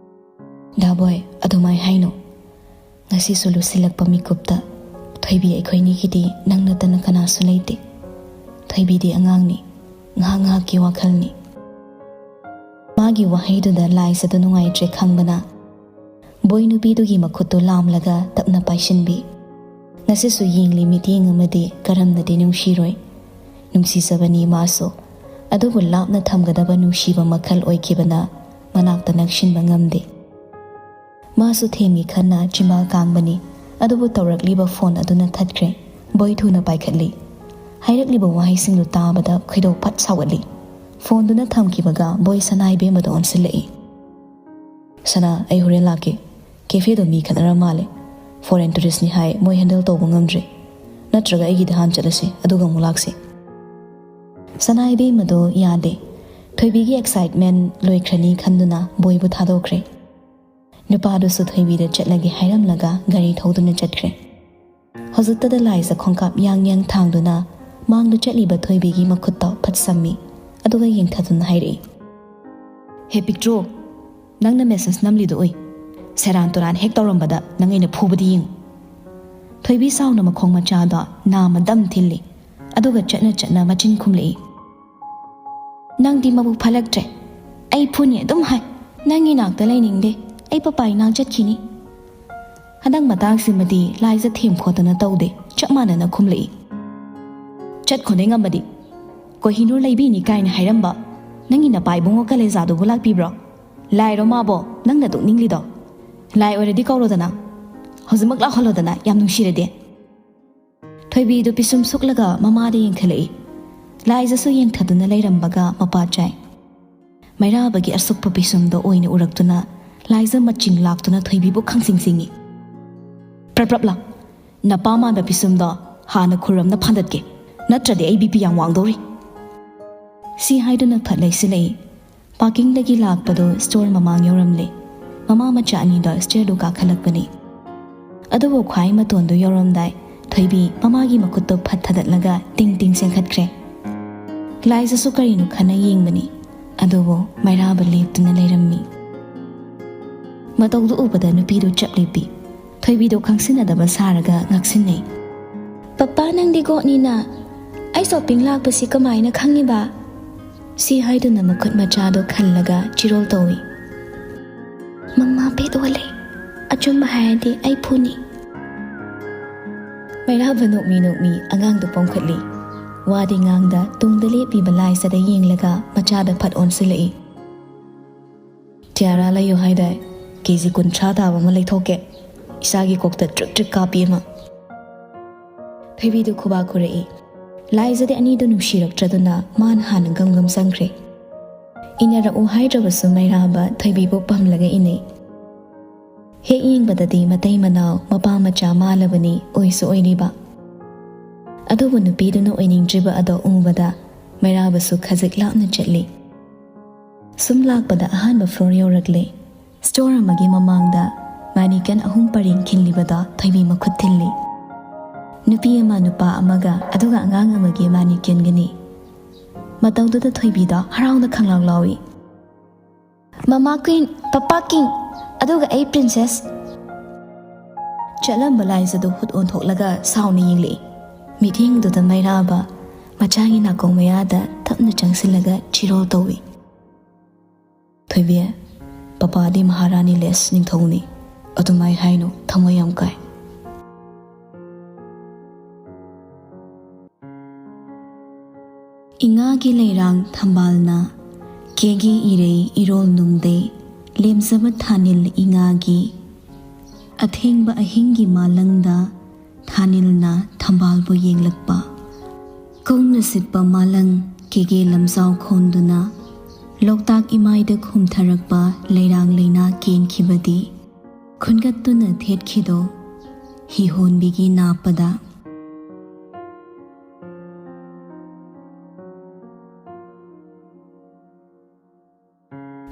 "ꯗꯥ ꯕꯣꯏ, ꯑꯗꯨꯃꯥꯏ ꯍꯥꯏꯅꯣ꯫ ꯉꯁꯤꯁꯨ ꯂꯨꯁꯤꯜꯂꯛꯄ ꯃꯤꯀꯨꯞꯇ ꯊꯣꯏꯕꯤ ꯑꯩꯈꯣꯏꯅꯤꯒꯤꯗꯤ ꯅꯪ ꯅꯠꯇꯅ ꯀꯅꯥꯁꯨ ꯂꯩꯇꯦ꯫ ꯊꯣꯏꯕꯤꯗꯤ ꯑꯉꯥꯡꯅꯤ, ꯉꯥꯏꯍꯥꯛ ꯉꯥꯏꯍꯥꯛꯀꯤ ꯋꯥꯈꯜꯅꯤ꯫" ꯃꯥꯒꯤ ꯋꯥꯍꯩꯗꯨꯗ ꯂꯥꯏꯖꯗꯨ ꯅꯨꯡꯉꯥꯏꯇ꯭ꯔꯦ ꯈꯪꯕꯅ ꯕꯣꯏ ꯅꯨꯄꯤꯗꯨꯒꯤ ꯃꯈꯨꯠꯇꯨ ꯂꯥꯝꯂꯒ ꯇꯞꯅ ꯄꯥꯏꯁꯤꯟꯕꯤ꯫ ꯉꯁꯤꯁꯨ ꯌꯦꯡꯂꯤ ꯃꯤꯠꯌꯦꯡ ꯑꯃꯗꯤ ꯀꯔꯝꯅꯗꯤ ꯅꯨꯡꯁꯤꯔꯣꯏ꯫ ꯅꯨꯡꯁꯤꯖꯕꯅꯤ ꯃꯥꯁꯨ, ꯑꯗꯨꯕꯨ ꯂꯥꯞꯅ ꯊꯝꯒꯗꯕ ꯅꯨꯡꯁꯤꯕ ꯃꯈꯜ ꯑꯣꯏꯈꯤꯕꯅ ꯃꯅꯥꯛꯇ ꯅꯛꯁꯤꯟꯕ ꯉꯝꯗꯦ꯫ ꯃꯥꯁꯨ ꯊꯦꯝꯒꯤ ꯈꯟꯅ ꯆꯤꯝꯕꯥꯜ ꯀꯥꯡꯕꯅꯤ꯫ ꯑꯗꯨꯕꯨ ꯇꯧꯔꯛꯂꯤꯕ ꯐꯣꯟ ꯑꯗꯨꯅ ꯊꯠꯈ꯭ꯔꯦ꯫ ꯕꯣꯏ ꯊꯨꯅ ꯄꯥꯏꯈꯠꯂꯤ꯫ ꯍꯥꯏꯔꯛꯂꯤꯕ ꯋꯥꯍꯩꯁꯤꯡꯗꯨ ꯇꯥꯕꯗ ꯈꯣꯏꯗꯧ ꯐꯠ ꯁꯥꯎꯒꯠꯂꯤ꯫ ꯐꯣꯟꯗꯨꯅ ꯊꯝꯈꯤꯕꯒ ꯕꯣꯏ ꯁꯅꯥ ꯏꯕꯦꯝꯃꯗ ꯑꯣꯟꯁꯤꯜꯂꯛꯏ꯫ "ꯁꯅꯥ, ꯑꯩ ꯍꯣꯔꯦꯟ ꯂꯥꯛꯀꯦ꯫ ꯀꯦꯐꯦꯗꯣ ꯃꯤ ꯈꯠꯅꯔ ꯃꯥꯜꯂꯦ꯫ ꯐꯣꯔꯦꯟ ꯇꯨꯔꯤꯁꯅꯤ ꯍꯥꯏ, ꯃꯣꯏ ꯍꯦꯟꯗꯜ ꯇꯧꯕ ꯉꯝꯗ꯭ꯔꯦ꯫ ꯅꯠꯇ꯭ꯔꯒ ꯑꯩꯒꯤꯗ ꯍꯥꯟ ꯆꯠꯂꯁꯤ, ꯑꯗꯨꯒ ꯑꯃꯨꯛ ꯂꯥꯛꯁꯤ꯫" ꯁꯅꯥ ꯏꯕꯦꯝꯃꯗꯣ ꯌꯥꯗꯦ꯫ ꯊꯣꯏꯕꯤꯒꯤ ꯑꯦꯛꯁꯥꯏꯠꯃꯦꯟ ꯂꯣꯏꯈ꯭ꯔꯅꯤ ꯈꯟꯗꯨꯅ ꯕꯣꯏꯕꯨ ꯊꯥꯗꯣꯛꯈ꯭ꯔꯦ꯫ ꯅꯨꯄꯥꯗꯨꯁꯨ ꯊꯣꯏꯕꯤꯗ ꯆꯠꯂꯒꯦ ꯍꯥꯏꯔꯝꯂꯒ ꯒꯥꯔꯤ ꯊꯧꯗꯨꯅ ꯆꯠꯈ꯭ꯔꯦ꯫ ꯍꯧꯖꯤꯛꯇꯗ ꯂꯥꯏꯖ ꯈꯣꯡꯀꯥꯞ ꯌꯥꯡ ꯌꯥꯡ ꯊꯥꯡꯗꯨꯅ ꯃꯥꯡꯗ ꯆꯠꯂꯤꯕ ꯊꯣꯏꯕꯤꯒꯤ ꯃꯈꯨꯠꯇꯣ ꯐꯠ ꯁꯝꯃꯤ꯫ ꯑꯗꯨꯒ ꯌꯦꯡꯊꯗꯨꯅ ꯍꯥꯏꯔꯛꯏ, "ꯍꯦ ꯄꯤꯛꯇ꯭ꯔꯨ, ꯅꯪꯅ ꯃꯦꯁꯦꯖ ꯅꯝꯂꯤꯗꯨ ꯎꯏ꯫ ꯁꯦꯔꯥꯟ ꯇꯨꯔꯥꯟ ꯍꯦꯛ ꯇꯧꯔꯝꯕꯗ ꯅꯪ ꯑꯩꯅ ꯐꯨꯕꯗꯤ ꯌꯦꯡꯉꯨ꯫" ꯊꯣꯏꯕꯤ ꯁꯥꯎꯅ ꯃꯈꯣꯡ ꯃꯆꯥꯗꯣ ꯅꯥꯝꯃ ꯗꯝ ꯊꯤꯜꯂꯤ꯫ ꯑꯗꯨꯒ ꯆꯠꯅ ꯆꯠꯅ ꯃꯆꯤꯟ ꯈꯨꯝꯂꯛꯏ, "ꯅꯪꯗꯤ ꯃꯕꯨꯛ ꯐꯠꯂꯛꯇ꯭ꯔꯦ꯫ ꯑꯩ ꯐꯨꯅꯤ ꯑꯗꯨꯝ ꯍꯥꯏ꯫ ꯅꯪꯒꯤ ꯅꯥꯛꯇ ꯂꯩꯅꯤꯡꯗꯦ꯫ ꯑꯩ ꯄꯄꯥꯏ ꯅꯥꯛ ꯆꯠꯈꯤꯅꯤ꯫" ꯍꯟꯗꯛ ꯃꯇꯥꯡꯁꯤꯃꯗꯤ ꯂꯥꯏꯖ ꯊꯦꯝ ꯈꯣꯠꯇꯅ ꯇꯧꯗꯦ, ꯆꯞ ꯃꯥꯟꯅꯅ ꯈꯨꯝꯂꯛꯏ꯫ "ꯆꯠꯈꯣꯅꯦ ꯉꯝꯃꯗꯤ꯫ ꯀꯣꯍꯤꯅꯨꯔ ꯂꯩꯕꯤꯅꯤ ꯀꯥꯏꯅ ꯍꯥꯏꯔꯝꯕ ꯅꯪꯒꯤ ꯅꯄꯥ ꯏꯕꯨꯡꯉꯣ ꯀꯂꯦꯖꯥꯗꯨꯕꯨ ꯂꯥꯛꯄꯤꯕ꯭ꯔꯣ? ꯂꯥꯏꯔꯣ ꯃꯥꯕꯣ ꯅꯪꯅ ꯇꯣꯛꯅꯤꯡꯂꯤꯗꯣ? ꯂꯥꯏ ꯑꯣꯏꯔꯗꯤ ꯀꯧꯔꯣꯗꯅ꯫ ꯍꯧꯖꯤꯛꯃꯛ ꯂꯥꯛꯍꯜꯂꯣꯗꯅ, ꯌꯥꯝ ꯅꯨꯡꯁꯤꯔꯗꯤ꯫" ꯊꯣꯏꯕꯤꯗꯨ ꯄꯤꯁꯨꯝ ꯁꯨꯛꯂꯒ ꯃꯃꯥꯗ ꯌꯦꯡꯈꯠꯂꯛꯏ꯫ ꯂꯥꯏꯖꯁꯨ ꯌꯦꯡꯊꯗꯨꯅ ꯂꯩꯔꯝꯕꯒ ꯃꯄꯥ ꯆꯥꯏ꯫ ꯃꯩꯔꯥꯕꯒꯤ ꯑꯁꯨꯛꯄ ꯄꯤꯁꯨꯝꯗꯣ ꯑꯣꯏꯅ ꯎꯔꯛꯇꯨꯅ ꯂꯥꯏꯖ ꯃꯆꯤꯡ ꯂꯥꯛꯇꯨꯅ ꯊꯣꯏꯕꯤꯕꯨ ꯈꯪꯁꯤꯡ ꯁꯤꯡꯉꯤ꯫ "ꯄ꯭ꯔꯞ ꯄ꯭ꯔꯞ ꯂꯥꯎ꯫ ꯅꯄꯥ ꯃꯥꯟꯕ ꯄꯤꯁꯨꯝꯗꯣ ꯍꯥꯟꯅ ꯈꯨꯔ ꯑꯃꯅ ꯐꯥꯟꯗꯠꯀꯦ, ꯅꯠꯇ꯭ꯔꯗꯤ ꯑꯩ ꯕꯤ ꯄꯤ ꯌꯥꯝ ꯋꯥꯡꯗꯧꯔꯤ꯫" ꯁꯤ ꯍꯥꯏꯗꯨꯅ ꯐꯠ ꯂꯩꯁꯤꯜꯂꯛꯏ꯫ ꯄꯥꯔꯀꯤꯡꯗꯒꯤ ꯂꯥꯛꯄꯗꯨ ꯁ꯭ꯇꯣꯔ ꯃꯃꯥꯡ ꯌꯧꯔꯝꯂꯦ꯫ ꯃꯃꯥ ꯃꯆꯥ ꯑꯅꯤꯗꯣ ꯁ꯭ꯇꯦꯌꯔꯗꯨ ꯀꯥꯈꯠꯂꯛꯄꯅꯤ꯫ ꯑꯗꯨꯕꯨ ꯈ꯭ꯋꯥꯏ ꯃꯇꯣꯟꯗꯨ ꯌꯧꯔꯝꯗꯥꯏ ꯊꯣꯏꯕꯤ ꯃꯃꯥꯒꯤ ꯃꯈꯨꯠꯇꯨ ꯐꯠ ꯊꯥꯗꯠꯂꯒ ꯇꯤꯡ ꯇꯤꯡ ꯆꯦꯟꯈꯠꯈ꯭ꯔꯦ꯫ ꯂꯥꯏꯖꯁꯨ ꯀꯔꯤꯅꯣ ꯈꯟꯅ ꯌꯦꯡꯕꯅꯤ, ꯑꯗꯨꯕꯨ ꯃꯩꯔꯥꯕ ꯂꯦꯞꯇꯨꯅ ꯂꯩꯔꯝꯃꯤ꯫ ꯃꯇꯧꯗꯨ ꯎꯕꯗ ꯅꯨꯄꯤꯗꯨ ꯆꯞ ꯂꯦꯞꯄꯤ꯫ ꯊꯣꯏꯕꯤꯗꯣ ꯈꯪꯁꯤꯟꯅꯗꯕ ꯁꯥꯔꯒ ꯉꯛꯁꯤꯟꯅꯩ꯫ "ꯄꯄꯥ, ꯅꯪꯗꯤ ꯒꯣꯠꯅꯤꯅ ꯑꯩ ꯁꯣꯄꯤꯡ ꯂꯥꯛꯄꯁꯤ ꯀꯃꯥꯏꯅ ꯈꯪꯉꯤꯕ?" ꯁꯤ ꯍꯥꯏꯗꯨꯅ ꯃꯈꯨꯠ ꯃꯆꯥꯗꯣ ꯈꯜꯂꯒ ꯆꯤꯔꯣꯜ ꯇꯧꯏ꯫ "ꯃꯃꯥ ꯕꯦꯠ ꯑꯣꯜꯂꯦ꯫ ꯑꯆꯨꯝꯕ ꯍꯥꯏꯔꯗꯤ ꯑꯩ ꯐꯨꯅꯤ꯫" ꯃꯩꯔꯥꯕ ꯅꯣꯛꯃꯤ ꯅꯣꯛꯃꯤ ꯑꯉꯥꯡꯗꯨ ꯄꯣꯝꯈꯠꯂꯤ꯫ ꯋꯥꯗꯤ ꯉꯥꯡꯗ ꯇꯨꯡꯗ ꯂꯦꯞꯄꯤꯕ ꯂꯥꯏꯖꯗ ꯌꯦꯡꯂꯒ ꯃꯆꯥꯗ ꯐꯠ ꯑꯣꯟꯁꯤꯜꯂꯛꯏ꯫ "ꯇꯤꯌꯥꯔꯥ ꯂꯩꯌꯨ ꯍꯥꯏꯗꯥꯏ? ꯀꯦ ꯖꯤ ꯀꯨꯟꯊ꯭ꯔꯥ ꯇꯥꯕ ꯑꯃ ꯂꯩꯊꯣꯛꯀꯦ꯫ ꯏꯆꯥꯒꯤ ꯀꯣꯛꯇ ꯇ꯭ꯔꯤꯛ ꯇ꯭ꯔꯤꯛ ꯀꯥꯞꯄꯤ ꯑꯃ꯫ ꯊꯣꯏꯕꯤꯗꯨ ꯈꯨꯕꯥꯛ ꯈꯨꯔꯛꯏ꯫ ꯂꯥꯏꯖꯗꯤ ꯑꯅꯤꯗꯨ ꯅꯨꯡꯁꯤꯔꯛꯇ꯭ꯔꯗꯨꯅ ꯃꯥꯅ ꯍꯥꯟꯅ ꯒꯝ ꯒꯝ ꯆꯪꯈ꯭ꯔꯦ꯫ ꯏꯟꯅꯔꯛꯎ ꯍꯥꯏꯗ꯭ꯔꯕꯁꯨ ꯃꯩꯔꯥꯕ ꯊꯣꯏꯕꯤꯕꯨ ꯄꯝꯂꯒ ꯏꯟꯅꯩ꯫ ꯍꯦꯛ ꯌꯦꯡꯕꯗꯗꯤ ꯃꯇꯩ ꯃꯅꯥꯎ ꯃꯄꯥ ꯃꯆꯥ ꯃꯥꯜꯂꯕꯅꯤ ꯑꯣꯏꯁꯨ ꯑꯣꯏꯔꯤꯕ꯫ ꯑꯗꯨꯕꯨ ꯅꯨꯄꯤꯗꯨꯅ ꯑꯣꯏꯅꯤꯡꯗ꯭ꯔꯤꯕ ꯑꯗꯣ ꯎꯕꯗ ꯃꯩꯔꯥꯕꯁꯨ ꯈꯖꯤꯛ ꯂꯥꯞꯅ ꯆꯠꯂꯤ꯫ ꯁꯨꯝ ꯂꯥꯛꯄꯗ ꯑꯍꯥꯟꯕ ꯐ꯭ꯂꯣꯔ ꯌꯧꯔꯛꯂꯦ꯫ ꯁ꯭ꯇꯣꯔ ꯑꯃꯒꯤ ꯃꯃꯥꯡꯗ ꯃꯦꯅꯤꯀ꯭ꯋꯤꯟ ꯑꯍꯨꯝ ꯄꯔꯦꯡ ꯈꯤꯜꯂꯤꯕꯗꯣ ꯊꯣꯏꯕꯤ ꯃꯈꯨꯠ ꯊꯤꯜꯂꯤ꯫ ꯅꯨꯄꯤ ꯑꯃ, ꯅꯨꯄꯥ ꯑꯃꯒ ꯑꯗꯨꯒ ꯑꯉꯥꯡ ꯑꯃꯒꯤ ꯃꯦꯅꯤꯀ꯭ꯋꯤꯟꯒꯅꯤ꯫ ꯃꯇꯧꯗꯨꯗ ꯊꯣꯏꯕꯤꯗꯣ ꯍꯔꯥꯎꯅ ꯈꯪꯂꯥꯎ ꯂꯥꯎꯏ꯫ "ꯃꯃꯥ ꯀ꯭ꯋꯤꯟ, ꯄꯄꯥ ꯀꯤꯡ, ꯑꯗꯨꯒ ꯑꯩ ꯄ꯭ꯔꯤꯟꯁꯦꯁ!" ꯆꯠꯂꯝꯕ ꯂꯥꯏꯖꯗꯨ ꯍꯨꯠ ꯑꯣꯟꯊꯣꯛꯂꯒ ꯁꯥꯎꯅ ꯌꯦꯡꯂꯛꯏ꯫ ꯃꯤꯠꯌꯦꯡꯗꯨꯗ ꯃꯩꯔꯥꯕ ꯃꯆꯥꯒꯤ ꯅꯥꯀꯣꯡ ꯃꯌꯥꯗ ꯇꯞꯅ ꯆꯪꯁꯤꯜꯂꯒ ꯆꯤꯔꯣꯜ ꯇꯧꯏ꯫ "ꯊꯣꯏꯕꯤ, ꯄꯄꯥꯗꯤ ꯃꯍꯥꯔꯥꯅꯤ ꯂꯦꯁ ꯅꯤꯡꯊꯧꯅꯤ꯫ ꯑꯗꯨꯃꯥꯏ ꯍꯥꯏꯅꯨ, ꯊꯃꯣꯏ ꯌꯥꯝ ꯀꯥꯏ꯫" ꯏꯉꯥꯒꯤ ꯂꯩꯔꯥꯡ ꯊꯝꯕꯥꯜꯅ ꯀꯦꯒꯦ ꯏꯔꯩ ꯏꯔꯣꯜ ꯅꯨꯡꯗꯩ ꯂꯦꯝꯖꯕ ꯊꯥꯅꯤꯜ ꯏꯉꯥꯒꯤ꯫ ꯑꯊꯦꯡꯕ ꯑꯍꯤꯡꯒꯤ ꯃꯥꯂꯪꯗ ꯊꯥꯅꯤꯜꯅ ꯊꯝꯕꯥꯜꯕꯨ ꯌꯦꯡꯂꯛꯄ꯫ ꯀꯧꯅ ꯁꯤꯠꯄ ꯃꯥꯂꯪ ꯀꯦꯒꯦ ꯂꯝꯖꯥꯎ ꯈꯣꯟꯗꯨꯅ ꯂꯣꯛꯇꯥꯛ ꯏꯃꯥꯏꯗ ꯈꯨꯝꯊꯔꯛꯄ ꯂꯩꯔꯥꯡ ꯂꯩꯅꯥ ꯀꯦꯟꯈꯤꯕꯗꯤ ꯈꯨꯟꯒꯠꯇꯨꯅ ꯊꯦꯠꯈꯤꯗꯣ ꯍꯤꯍꯣꯟꯕꯤꯒꯤ ꯅꯥꯞꯄꯗ꯫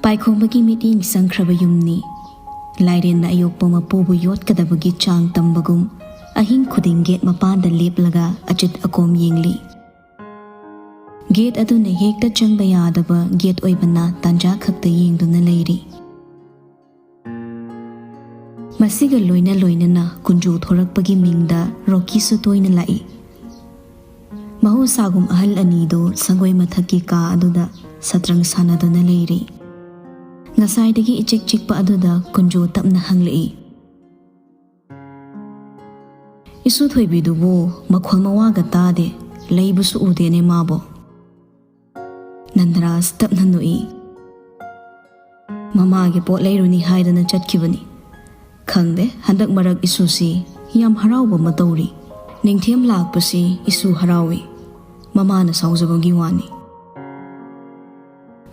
ꯄꯥꯏꯈꯣꯝꯕꯒꯤ ꯃꯤꯠꯌꯦꯡ ꯆꯪꯈ꯭ꯔꯕ ꯌꯨꯝꯅꯤ꯫ ꯂꯥꯏꯔꯦꯟꯅ ꯑꯌꯣꯛꯄ ꯃꯄꯨꯕꯨ ꯌꯣꯠꯀꯗꯕꯒꯤ ꯆꯥꯡ ꯇꯝꯕꯒꯨꯝ ꯑꯍꯤꯡ ꯈꯨꯗꯤꯡ ꯒꯦꯠ ꯃꯄꯥꯟꯗ ꯂꯦꯞꯂꯒ ꯑꯆꯤꯠ ꯑꯀꯣꯝ ꯌꯦꯡꯂꯤ꯫ ꯒꯦꯠ ꯑꯗꯨꯅ ꯍꯦꯛꯇ ꯆꯪꯕ ꯌꯥꯗꯕ ꯒꯦꯠ ꯑꯣꯏꯕꯅ ꯇꯥꯟꯖꯥ ꯈꯛꯇ ꯌꯦꯡꯗꯨꯅ ꯂꯩꯔꯤ꯫ ꯃꯁꯤꯒ ꯂꯣꯏꯅ ꯂꯣꯏꯅꯅ ꯀꯨꯟꯖꯣ ꯊꯣꯔꯛꯄꯒꯤ ꯃꯤꯡꯗ ꯔꯣꯀꯤꯁꯨ ꯇꯣꯏꯅ ꯂꯥꯛꯏ꯫ ꯃꯍꯧꯁꯥꯒꯨꯝ ꯑꯍꯜ ꯑꯅꯤꯗꯨ ꯁꯪꯒꯣꯏ ꯃꯊꯛꯀꯤ ꯀꯥ ꯑꯗꯨꯗ ꯁꯇ꯭ꯔꯪ ꯁꯥꯟꯅꯗꯨꯅ ꯂꯩꯔꯤ꯫ ꯉꯁꯥꯏꯗꯒꯤ ꯏꯆꯤꯛ ꯆꯤꯛꯄ ꯑꯗꯨꯗ ꯀꯨꯟꯖꯣ ꯇꯞꯅ ꯍꯪꯂꯛꯏ, "ꯏꯁꯨ ꯊꯣꯏꯕꯤꯗꯨꯕꯨ ꯃꯈꯣꯜ ꯃꯋꯥꯒ ꯇꯥꯗꯦ, ꯂꯩꯕꯁꯨ ꯎꯗꯦꯅꯦ ꯃꯥꯕꯣ?" ꯅꯟꯗꯔꯥꯖ ꯇꯞꯅ ꯅꯣꯛꯏ꯫ ꯃꯃꯥꯒꯤ ꯄꯣꯠ ꯂꯩꯔꯨꯅꯤ ꯍꯥꯏꯗꯅ ꯆꯠꯈꯤꯕꯅꯤ꯫ ꯈꯪꯗꯦ, ꯍꯟꯗꯛ ꯃꯔꯛ ꯏꯁꯨꯁꯤ ꯌꯥꯝ ꯍꯔꯥꯎꯕ ꯑꯃ ꯇꯧꯔꯤ꯫ ꯅꯤꯡꯊꯦꯝ ꯂꯥꯛꯄꯁꯤ ꯏꯁꯨ ꯍꯔꯥꯎꯏ꯫ ꯃꯃꯥꯅ ꯁꯥꯎꯖꯕꯒꯤ ꯋꯥꯅꯤ꯫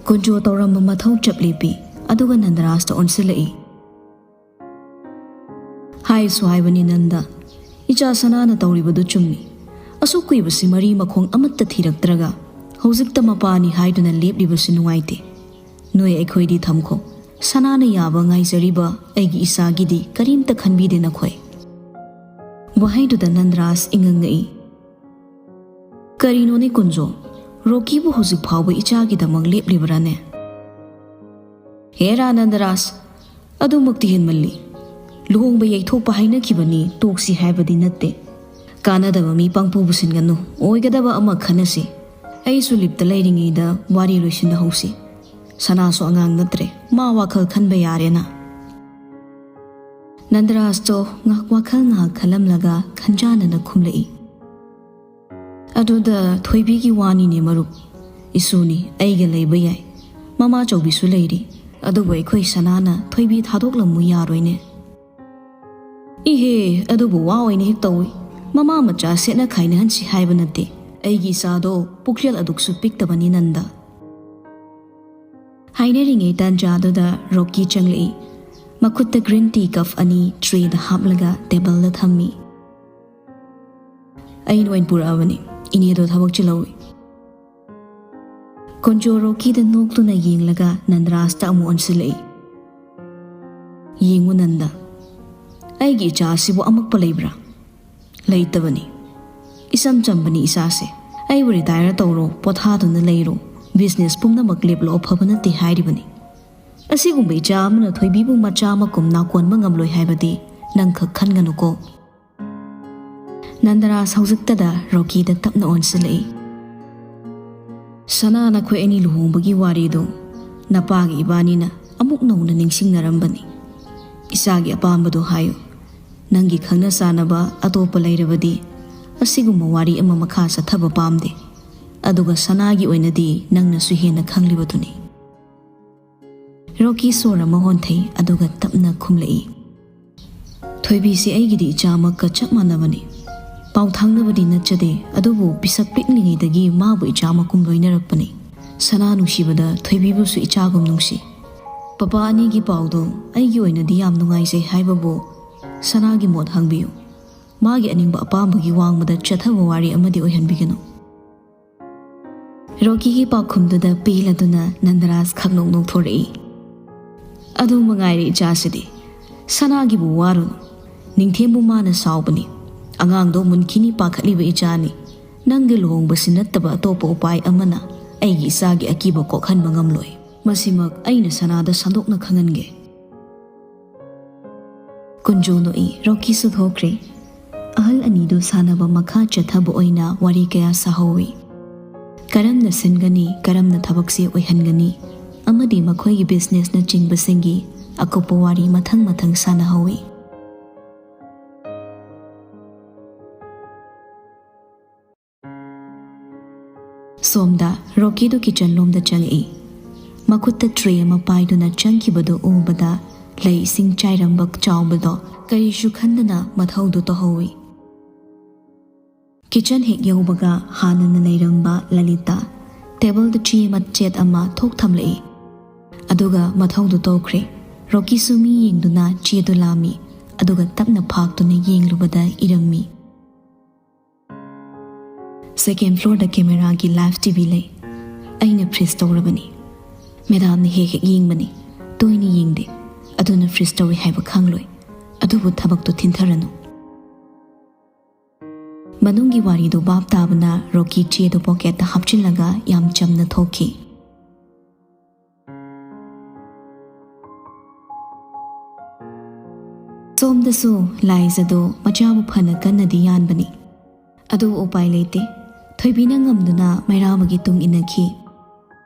ꯀꯨꯟꯖꯣ ꯇꯧꯔꯝꯕ ꯃꯊꯧ ꯆꯞ ꯂꯦꯞꯄꯤ, ꯑꯗꯨꯒ ꯅꯟꯗꯔꯥꯖꯇ ꯑꯣꯟꯁꯤꯜꯂꯛꯏ꯫ ꯍꯥꯏꯁꯨ ꯍꯥꯏꯕꯅꯤ ꯅꯟꯗ, ꯏꯆꯥ ꯁꯅꯥꯅ ꯇꯧꯔꯤꯕꯗꯨ ꯆꯨꯝꯃꯤ꯫ ꯑꯁꯨꯛ ꯀꯨꯏꯕꯁꯤ ꯃꯔꯤ ꯃꯈꯣꯡ ꯑꯃꯠꯇ ꯊꯤꯔꯛꯇ꯭ꯔꯒ ꯍꯧꯖꯤꯛꯇ ꯃꯄꯥꯅꯤ ꯍꯥꯏꯗꯨꯅ ꯂꯦꯞꯂꯤꯕꯁꯤ ꯅꯨꯡꯉꯥꯏꯇꯦ꯫ ꯅꯣꯏ ꯑꯩꯈꯣꯏꯗꯤ ꯊꯝꯈꯣ꯫ ꯁꯅꯥꯅ ꯌꯥꯕ ꯉꯥꯏꯖꯔꯤꯕ ꯑꯩꯒꯤ ꯏꯆꯥꯒꯤꯗꯤ ꯀꯔꯤꯝꯇ ꯈꯟꯕꯤꯗꯦ ꯅꯈꯣꯏ꯫ ꯋꯥꯍꯩꯗꯨꯗ ꯅꯟꯗ꯭ꯔꯥꯁ ꯏꯉꯛ ꯉꯛꯏ꯫ ꯀꯔꯤꯅꯣꯅꯦ ꯀꯨꯟꯖꯣ, ꯔꯣꯀꯤꯕꯨ ꯍꯧꯖꯤꯛ ꯐꯥꯎꯕ ꯏꯆꯥꯒꯤꯗꯃꯛ ꯂꯦꯞꯂꯤꯕ꯭ꯔꯥꯅꯦ? ꯍꯦꯔꯥ ꯅꯟꯗꯔꯥꯁ, ꯑꯗꯨꯃꯛꯇꯤ ꯍꯦꯟꯃꯜꯂꯤ꯫ ꯂꯨꯍꯣꯡꯕ ꯌꯩꯊꯣꯛꯄ ꯍꯥꯏꯅꯈꯤꯕꯅꯤ, ꯇꯣꯛꯁꯤ ꯍꯥꯏꯕꯗꯤ ꯅꯠꯇꯦ꯫ ꯀꯥꯟꯅꯗꯕ ꯃꯤ ꯄꯪꯄꯨ ꯄꯨꯁꯤꯟꯒꯅꯨ, ꯑꯣꯏꯒꯗꯕ ꯑꯃ ꯈꯟꯅꯁꯤ꯫ ꯑꯩꯁꯨ ꯂꯤꯞꯇ ꯂꯩꯔꯤꯉꯩꯗ ꯋꯥꯔꯤ ꯂꯣꯏꯁꯤꯟꯅꯍꯧꯁꯤ꯫ ꯁꯅꯥꯁꯨ ꯑꯉꯥꯡ ꯅꯠꯇ꯭ꯔꯦ, ꯃꯥ ꯋꯥꯈꯜ ꯈꯟꯕ ꯌꯥꯔꯦꯅ꯫ ꯅꯟꯗꯔꯥꯖꯇꯣ ꯉꯥꯏꯍꯥꯛ ꯋꯥꯈꯜ ꯉꯥꯏꯍꯥꯛ ꯈꯜꯂꯝꯂꯒ ꯈꯟꯖꯥꯅꯅ ꯈꯨꯝꯂꯛꯏ꯫ ꯑꯗꯨꯗ ꯊꯣꯏꯕꯤꯒꯤ ꯋꯥꯅꯤꯅꯦ ꯃꯔꯨꯞ꯫ ꯏꯁꯨꯅꯤ, ꯑꯩꯒ ꯂꯩꯕ ꯌꯥꯏ꯫ ꯃꯃꯥ ꯆꯧꯕꯤꯁꯨ ꯂꯩꯔꯤ꯫ ꯑꯗꯨꯕꯨ ꯑꯩꯈꯣꯏ ꯁꯅꯥꯅ ꯊꯣꯏꯕꯤ ꯊꯥꯗꯣꯛꯂꯝꯃꯨ ꯌꯥꯔꯣꯏꯅꯦ꯫ ꯏꯍꯦ, ꯑꯗꯨꯕꯨ ꯋꯥ ꯑꯣꯏꯅ ꯍꯦꯛ ꯇꯧꯏ꯫ ꯃꯃꯥ ꯃꯆꯥ ꯁꯦꯠꯅ ꯈꯥꯏꯅꯍꯟꯁꯤ ꯍꯥꯏꯕ ꯅꯠꯇꯦ꯫ ꯑꯩꯒꯤ ꯏꯆꯥꯗꯣ ꯄꯨꯛꯆꯦꯜ ꯑꯗꯨꯛꯁꯨ ꯄꯤꯛꯇꯕꯅꯤ ꯅꯟꯗ꯫ ꯍꯥꯏꯅꯔꯤꯉꯩ ꯇꯥꯟꯖꯥꯗꯨꯗ ꯔꯣꯀꯤ ꯆꯪꯂꯛꯏ꯫ ꯃꯈꯨꯠꯇ green tea cup ꯑꯅꯤ ꯇ꯭ꯔꯦꯗ ꯍꯥꯞꯂꯒ ꯇꯦꯕꯜꯗ ꯊꯝꯃꯤ꯫ ꯑꯩꯅ ꯑꯣꯏꯅ ꯄꯨꯔꯛꯑꯕꯅꯤ, ꯏꯅꯦꯗꯣ ꯊꯕꯛ ꯆꯤꯜꯍꯧꯏ꯫ ꯀꯣꯟꯖꯣ ꯔꯣꯀꯤꯗ ꯅꯣꯛꯇꯨꯅ ꯌꯦꯡꯂꯒ ꯅꯟꯗ꯭ꯔꯥꯁꯇ ꯑꯃꯨꯛ ꯑꯣꯟꯁꯤꯜꯂꯛꯏ꯫ ꯌꯦꯡꯉꯨ ꯅꯟꯗ, ꯑꯩꯒꯤ ꯏꯆꯥ ꯑꯁꯤꯕꯨ ꯑꯃꯛꯄ ꯂꯩꯕ꯭ꯔꯥ? ꯂꯩꯇꯕꯅꯤ꯫ ꯏꯆꯝ ꯆꯝꯕꯅꯤ ꯏꯆꯥꯁꯦ꯫ ꯑꯩꯕꯨ retire ꯇꯧꯔꯣ, ꯄꯣꯊꯥꯗꯨꯅ ꯂꯩꯔꯣ, business ꯄꯨꯝꯅꯃꯛ ꯂꯦꯞꯂꯣ, ꯑꯐꯕ ꯅꯠꯇꯦ ꯍꯥꯏꯔꯤꯕꯅꯤ꯫ ꯑꯁꯤꯒꯨꯝꯕ ꯏꯆꯥ ꯑꯃꯅ ꯊꯣꯏꯕꯤꯕꯨ ꯃꯆꯥ ꯑꯃꯒꯨꯝ ꯅꯥꯀꯣꯟꯕ ꯉꯝꯂꯣꯏ ꯍꯥꯏꯕꯗꯤ ꯅꯪ ꯈꯛ ꯈꯟꯒꯅꯨꯀꯣ꯫ ꯅꯟꯗꯔꯥꯖ ꯍꯧꯖꯤꯛꯇꯗ ꯔꯣꯀꯤꯗ ꯇꯞꯅ ꯑꯣꯟꯁꯤꯜꯂꯛꯏ꯫ ꯁꯅꯥ, ꯅꯈꯣꯏ ꯑꯅꯤ ꯂꯨꯍꯣꯡꯕꯒꯤ ꯋꯥꯔꯤꯗꯨ ꯅꯄꯥꯒ ꯏꯕꯥꯅꯤꯅ ꯑꯃꯨꯛ ꯅꯧꯅ ꯅꯤꯡꯁꯤꯡꯅꯔꯝꯕꯅꯤ꯫ ꯏꯆꯥꯒꯤ ꯑꯄꯥꯝꯕꯗꯨ ꯍꯥꯏꯌꯨ꯫ ꯅꯪꯒꯤ ꯈꯪꯅ ꯆꯥꯟꯅꯕ ꯑꯇꯣꯞꯄ ꯂꯩꯔꯕꯗꯤ ꯑꯁꯤꯒꯨꯝꯕ ꯋꯥꯔꯤ ꯑꯃ ꯃꯈꯥ ꯆꯠꯊꯕ ꯄꯥꯝꯗꯦ꯫ ꯑꯗꯨꯒ ꯁꯅꯥꯒꯤ ꯑꯣꯏꯅꯗꯤ ꯅꯪꯅꯁꯨ ꯍꯦꯟꯅ ꯈꯪꯂꯤꯕꯗꯨꯅꯤ꯫ ꯔꯣꯀꯤ ꯁꯣꯔ ꯑꯃ ꯍꯣꯟꯊꯩ, ꯑꯗꯨꯒ ꯇꯞꯅ ꯈꯨꯝꯂꯛꯏ, "ꯊꯣꯏꯕꯤꯁꯤ ꯑꯩꯒꯤꯗꯤ ꯏꯆꯥꯃꯛꯀ ꯆꯞ ꯃꯥꯟꯅꯕꯅꯤ꯫ ꯄꯥꯎ ꯊꯥꯡꯅꯕꯗꯤ ꯅꯠꯆꯗꯦ, ꯑꯗꯨꯕꯨ ꯄꯤꯁꯛ ꯄꯤꯛꯂꯤꯉꯩꯗꯒꯤ ꯃꯥꯕꯨ ꯏꯆꯥ ꯃꯀꯨꯝ ꯂꯣꯏꯅꯔꯛꯄꯅꯤ꯫ ꯁꯅꯥ ꯅꯨꯡꯁꯤꯕꯗ ꯊꯣꯏꯕꯤꯕꯨꯁꯨ ꯏꯆꯥꯒꯨꯝ ꯅꯨꯡꯁꯤ꯫ ꯄꯄꯥ ꯑꯅꯤꯒꯤ ꯄꯥꯎꯗꯣ ꯑꯩꯒꯤ ꯑꯣꯏꯅꯗꯤ ꯌꯥꯝ ꯅꯨꯡꯉꯥꯏꯖꯩ ꯍꯥꯏꯕꯕꯨ ꯁꯅꯥꯒꯤ ꯃꯣꯠ ꯍꯥꯡꯕꯤꯌꯨ꯫ ꯃꯥꯒꯤ ꯑꯅꯤꯡꯕ ꯑꯄꯥꯝꯕꯒꯤ ꯋꯥꯡꯃꯗ ꯆꯠꯊꯕ ꯋꯥꯔꯤ ꯑꯃꯗꯤ ꯑꯣꯏꯍꯟꯕꯤꯒꯅꯨ꯫" ꯔꯣꯀꯤꯒꯤ ꯄꯥꯎꯈꯨꯝꯗꯨꯗ ꯄꯦꯜꯂꯗꯨꯅ ꯅꯟꯗꯔꯥꯖ ꯈꯛ ꯅꯣꯛ ꯅꯣꯛꯊꯣꯔꯛꯏ꯫ "ꯑꯗꯨ ꯃꯉꯥꯏꯔꯦ ꯏꯆꯥꯁꯤꯗꯤ꯫ ꯁꯅꯥꯒꯤꯕꯨ ꯋꯥꯔꯨꯅꯨ꯫ ꯅꯤꯡꯊꯦꯝꯕꯨ ꯃꯥꯅ ꯁꯥꯎꯕꯅꯤ꯫ ꯑꯉꯥꯡꯗꯣ ꯃꯨꯟꯈꯤꯅꯤ ꯄꯥꯈꯠꯂꯤꯕ ꯏꯆꯥꯅꯤ꯫ ꯅꯪꯒ ꯂꯨꯍꯣꯡꯕꯁꯤ ꯅꯠꯇꯕ ꯑꯇꯣꯞꯄ ꯎꯄꯥꯏ ꯑꯃꯅ ꯑꯩꯒꯤ ꯏꯆꯥꯒꯤ ꯑꯀꯤꯕ ꯀꯣꯛꯍꯟꯕ ꯉꯝꯂꯣꯏ꯫ ꯃꯁꯤꯃꯛ ꯑꯩꯅ ꯁꯅꯥꯗ ꯁꯟꯗꯣꯛꯅ ꯈꯪꯍꯟꯒꯦ꯫" ꯀꯨꯟꯖꯣ ꯅꯣꯛꯏ, ꯔꯣꯀꯤꯁꯨ ꯊꯣꯛꯈ꯭ꯔꯦ꯫ ꯑꯍꯜ ꯑꯅꯤꯗꯨ ꯁꯥꯟꯅꯕ ꯃꯈꯥ ꯆꯠꯊꯕ ꯑꯣꯏꯅ ꯋꯥꯔꯤ ꯀꯌꯥ ꯁꯥꯍꯧꯋꯤ꯫ ꯀꯔꯝꯅ ꯁꯤꯟꯒꯅꯤ, ꯀꯔꯝꯅ ꯊꯕꯛꯁꯦ ꯑꯣꯏꯍꯟꯒꯅꯤ, ꯑꯃꯗꯤ ꯃꯈꯣꯏꯒꯤ ꯕꯤꯖꯤꯅꯦꯁꯅꯆꯤꯡꯕꯁꯤꯡꯒꯤ ꯑꯀꯨꯞꯄ ꯋꯥꯔꯤ ꯃꯊꯪ ꯃꯊꯪ ꯁꯥꯟꯅꯍꯧꯋꯤ꯫ ꯁꯣꯝꯗ ꯔꯣꯀꯤꯗꯨ ꯀꯤꯆꯟ ꯂꯣꯝꯗ ꯆꯪꯉꯛꯏ꯫ ꯃꯈꯨꯠꯇ ꯇ꯭ꯔꯦ ꯑꯃ ꯄꯥꯏꯗꯨꯅ ꯆꯪꯈꯤꯕꯗꯨ ꯎꯕꯗ ꯂꯩ ꯏꯁꯤꯡ ꯆꯥꯏꯔꯝꯕ ꯆꯥꯎꯕꯗꯣ ꯀꯔꯤꯁꯨ ꯈꯟꯗꯅ ꯃꯊꯧꯗꯨ ꯇꯧꯍꯧꯏ꯫ ꯀꯤꯆꯟ ꯍꯦꯛ ꯌꯧꯕꯒ ꯍꯥꯟꯅꯅ ꯂꯩꯔꯝꯕ ꯂꯂꯤꯇꯥ ꯇꯦꯕꯜꯗ ꯆꯦ ꯃꯆꯦꯠ ꯑꯃ ꯊꯣꯛ ꯊꯝꯂꯛꯏ꯫ ꯑꯗꯨꯒ ꯃꯊꯧꯗꯨ ꯇꯧꯈ꯭ꯔꯦ꯫ ꯔꯣꯀꯤꯁꯨ ꯃꯤ ꯌꯦꯡꯗꯨꯅ ꯆꯦꯗꯨ ꯂꯥꯝꯃꯤ, ꯑꯗꯨꯒ ꯇꯞꯅ ꯐꯥꯛꯇꯨꯅ ꯌꯦꯡꯂꯨꯕꯗ ꯏꯔꯝꯃꯤ꯫ "ꯁꯦꯀꯦꯟ ꯐ꯭ꯂꯣꯔꯗ ꯀꯦꯃꯦꯔꯥꯒꯤ ꯂꯥꯏꯚ ꯇꯤ ꯚꯤ ꯂꯩ꯫ ꯑꯩꯅ ꯐ꯭ꯔꯤꯖ ꯇꯧꯔꯕꯅꯤ꯫ ꯃꯦꯗꯥꯝꯅ ꯍꯦꯛ ꯍꯦꯛ ꯌꯦꯡꯕꯅꯤ꯫ ꯇꯣꯏꯅ ꯌꯦꯡꯗꯦ꯫ ꯑꯗꯨꯅ ꯐ꯭ꯔꯤꯖ ꯇꯧꯏ ꯍꯥꯏꯕ ꯈꯪꯂꯣꯏ꯫ ꯑꯗꯨꯕꯨ ꯊꯕꯛꯇꯨ ꯊꯤꯟꯊꯔꯅꯨ꯫" ꯃꯅꯨꯡꯒꯤ ꯋꯥꯔꯤꯗꯨ ꯚꯥꯞ ꯇꯥꯕꯅ ꯔꯣꯀꯤ ꯆꯦꯗꯨ ꯄꯣꯀꯦꯠꯇ ꯍꯥꯞꯆꯤꯜꯂꯒ ꯌꯥꯝ ꯆꯝꯅ ꯊꯣꯛꯈꯤ꯫ ꯁꯣꯝꯗꯁꯨ ꯂꯥꯏꯖꯗꯣ ꯃꯆꯥꯕꯨ ꯐꯅ ꯀꯟꯅꯗꯤ ꯌꯥꯟꯕꯅꯤ꯫ ꯑꯗꯨꯕꯨ ꯎꯄꯥꯏ ꯂꯩꯇꯦ꯫ ꯊꯣꯏꯕꯤꯅ ꯉꯝꯗꯨꯅ ꯃꯩꯔꯥꯕꯒꯤ ꯇꯨꯡ ꯏꯟꯅꯈꯤ꯫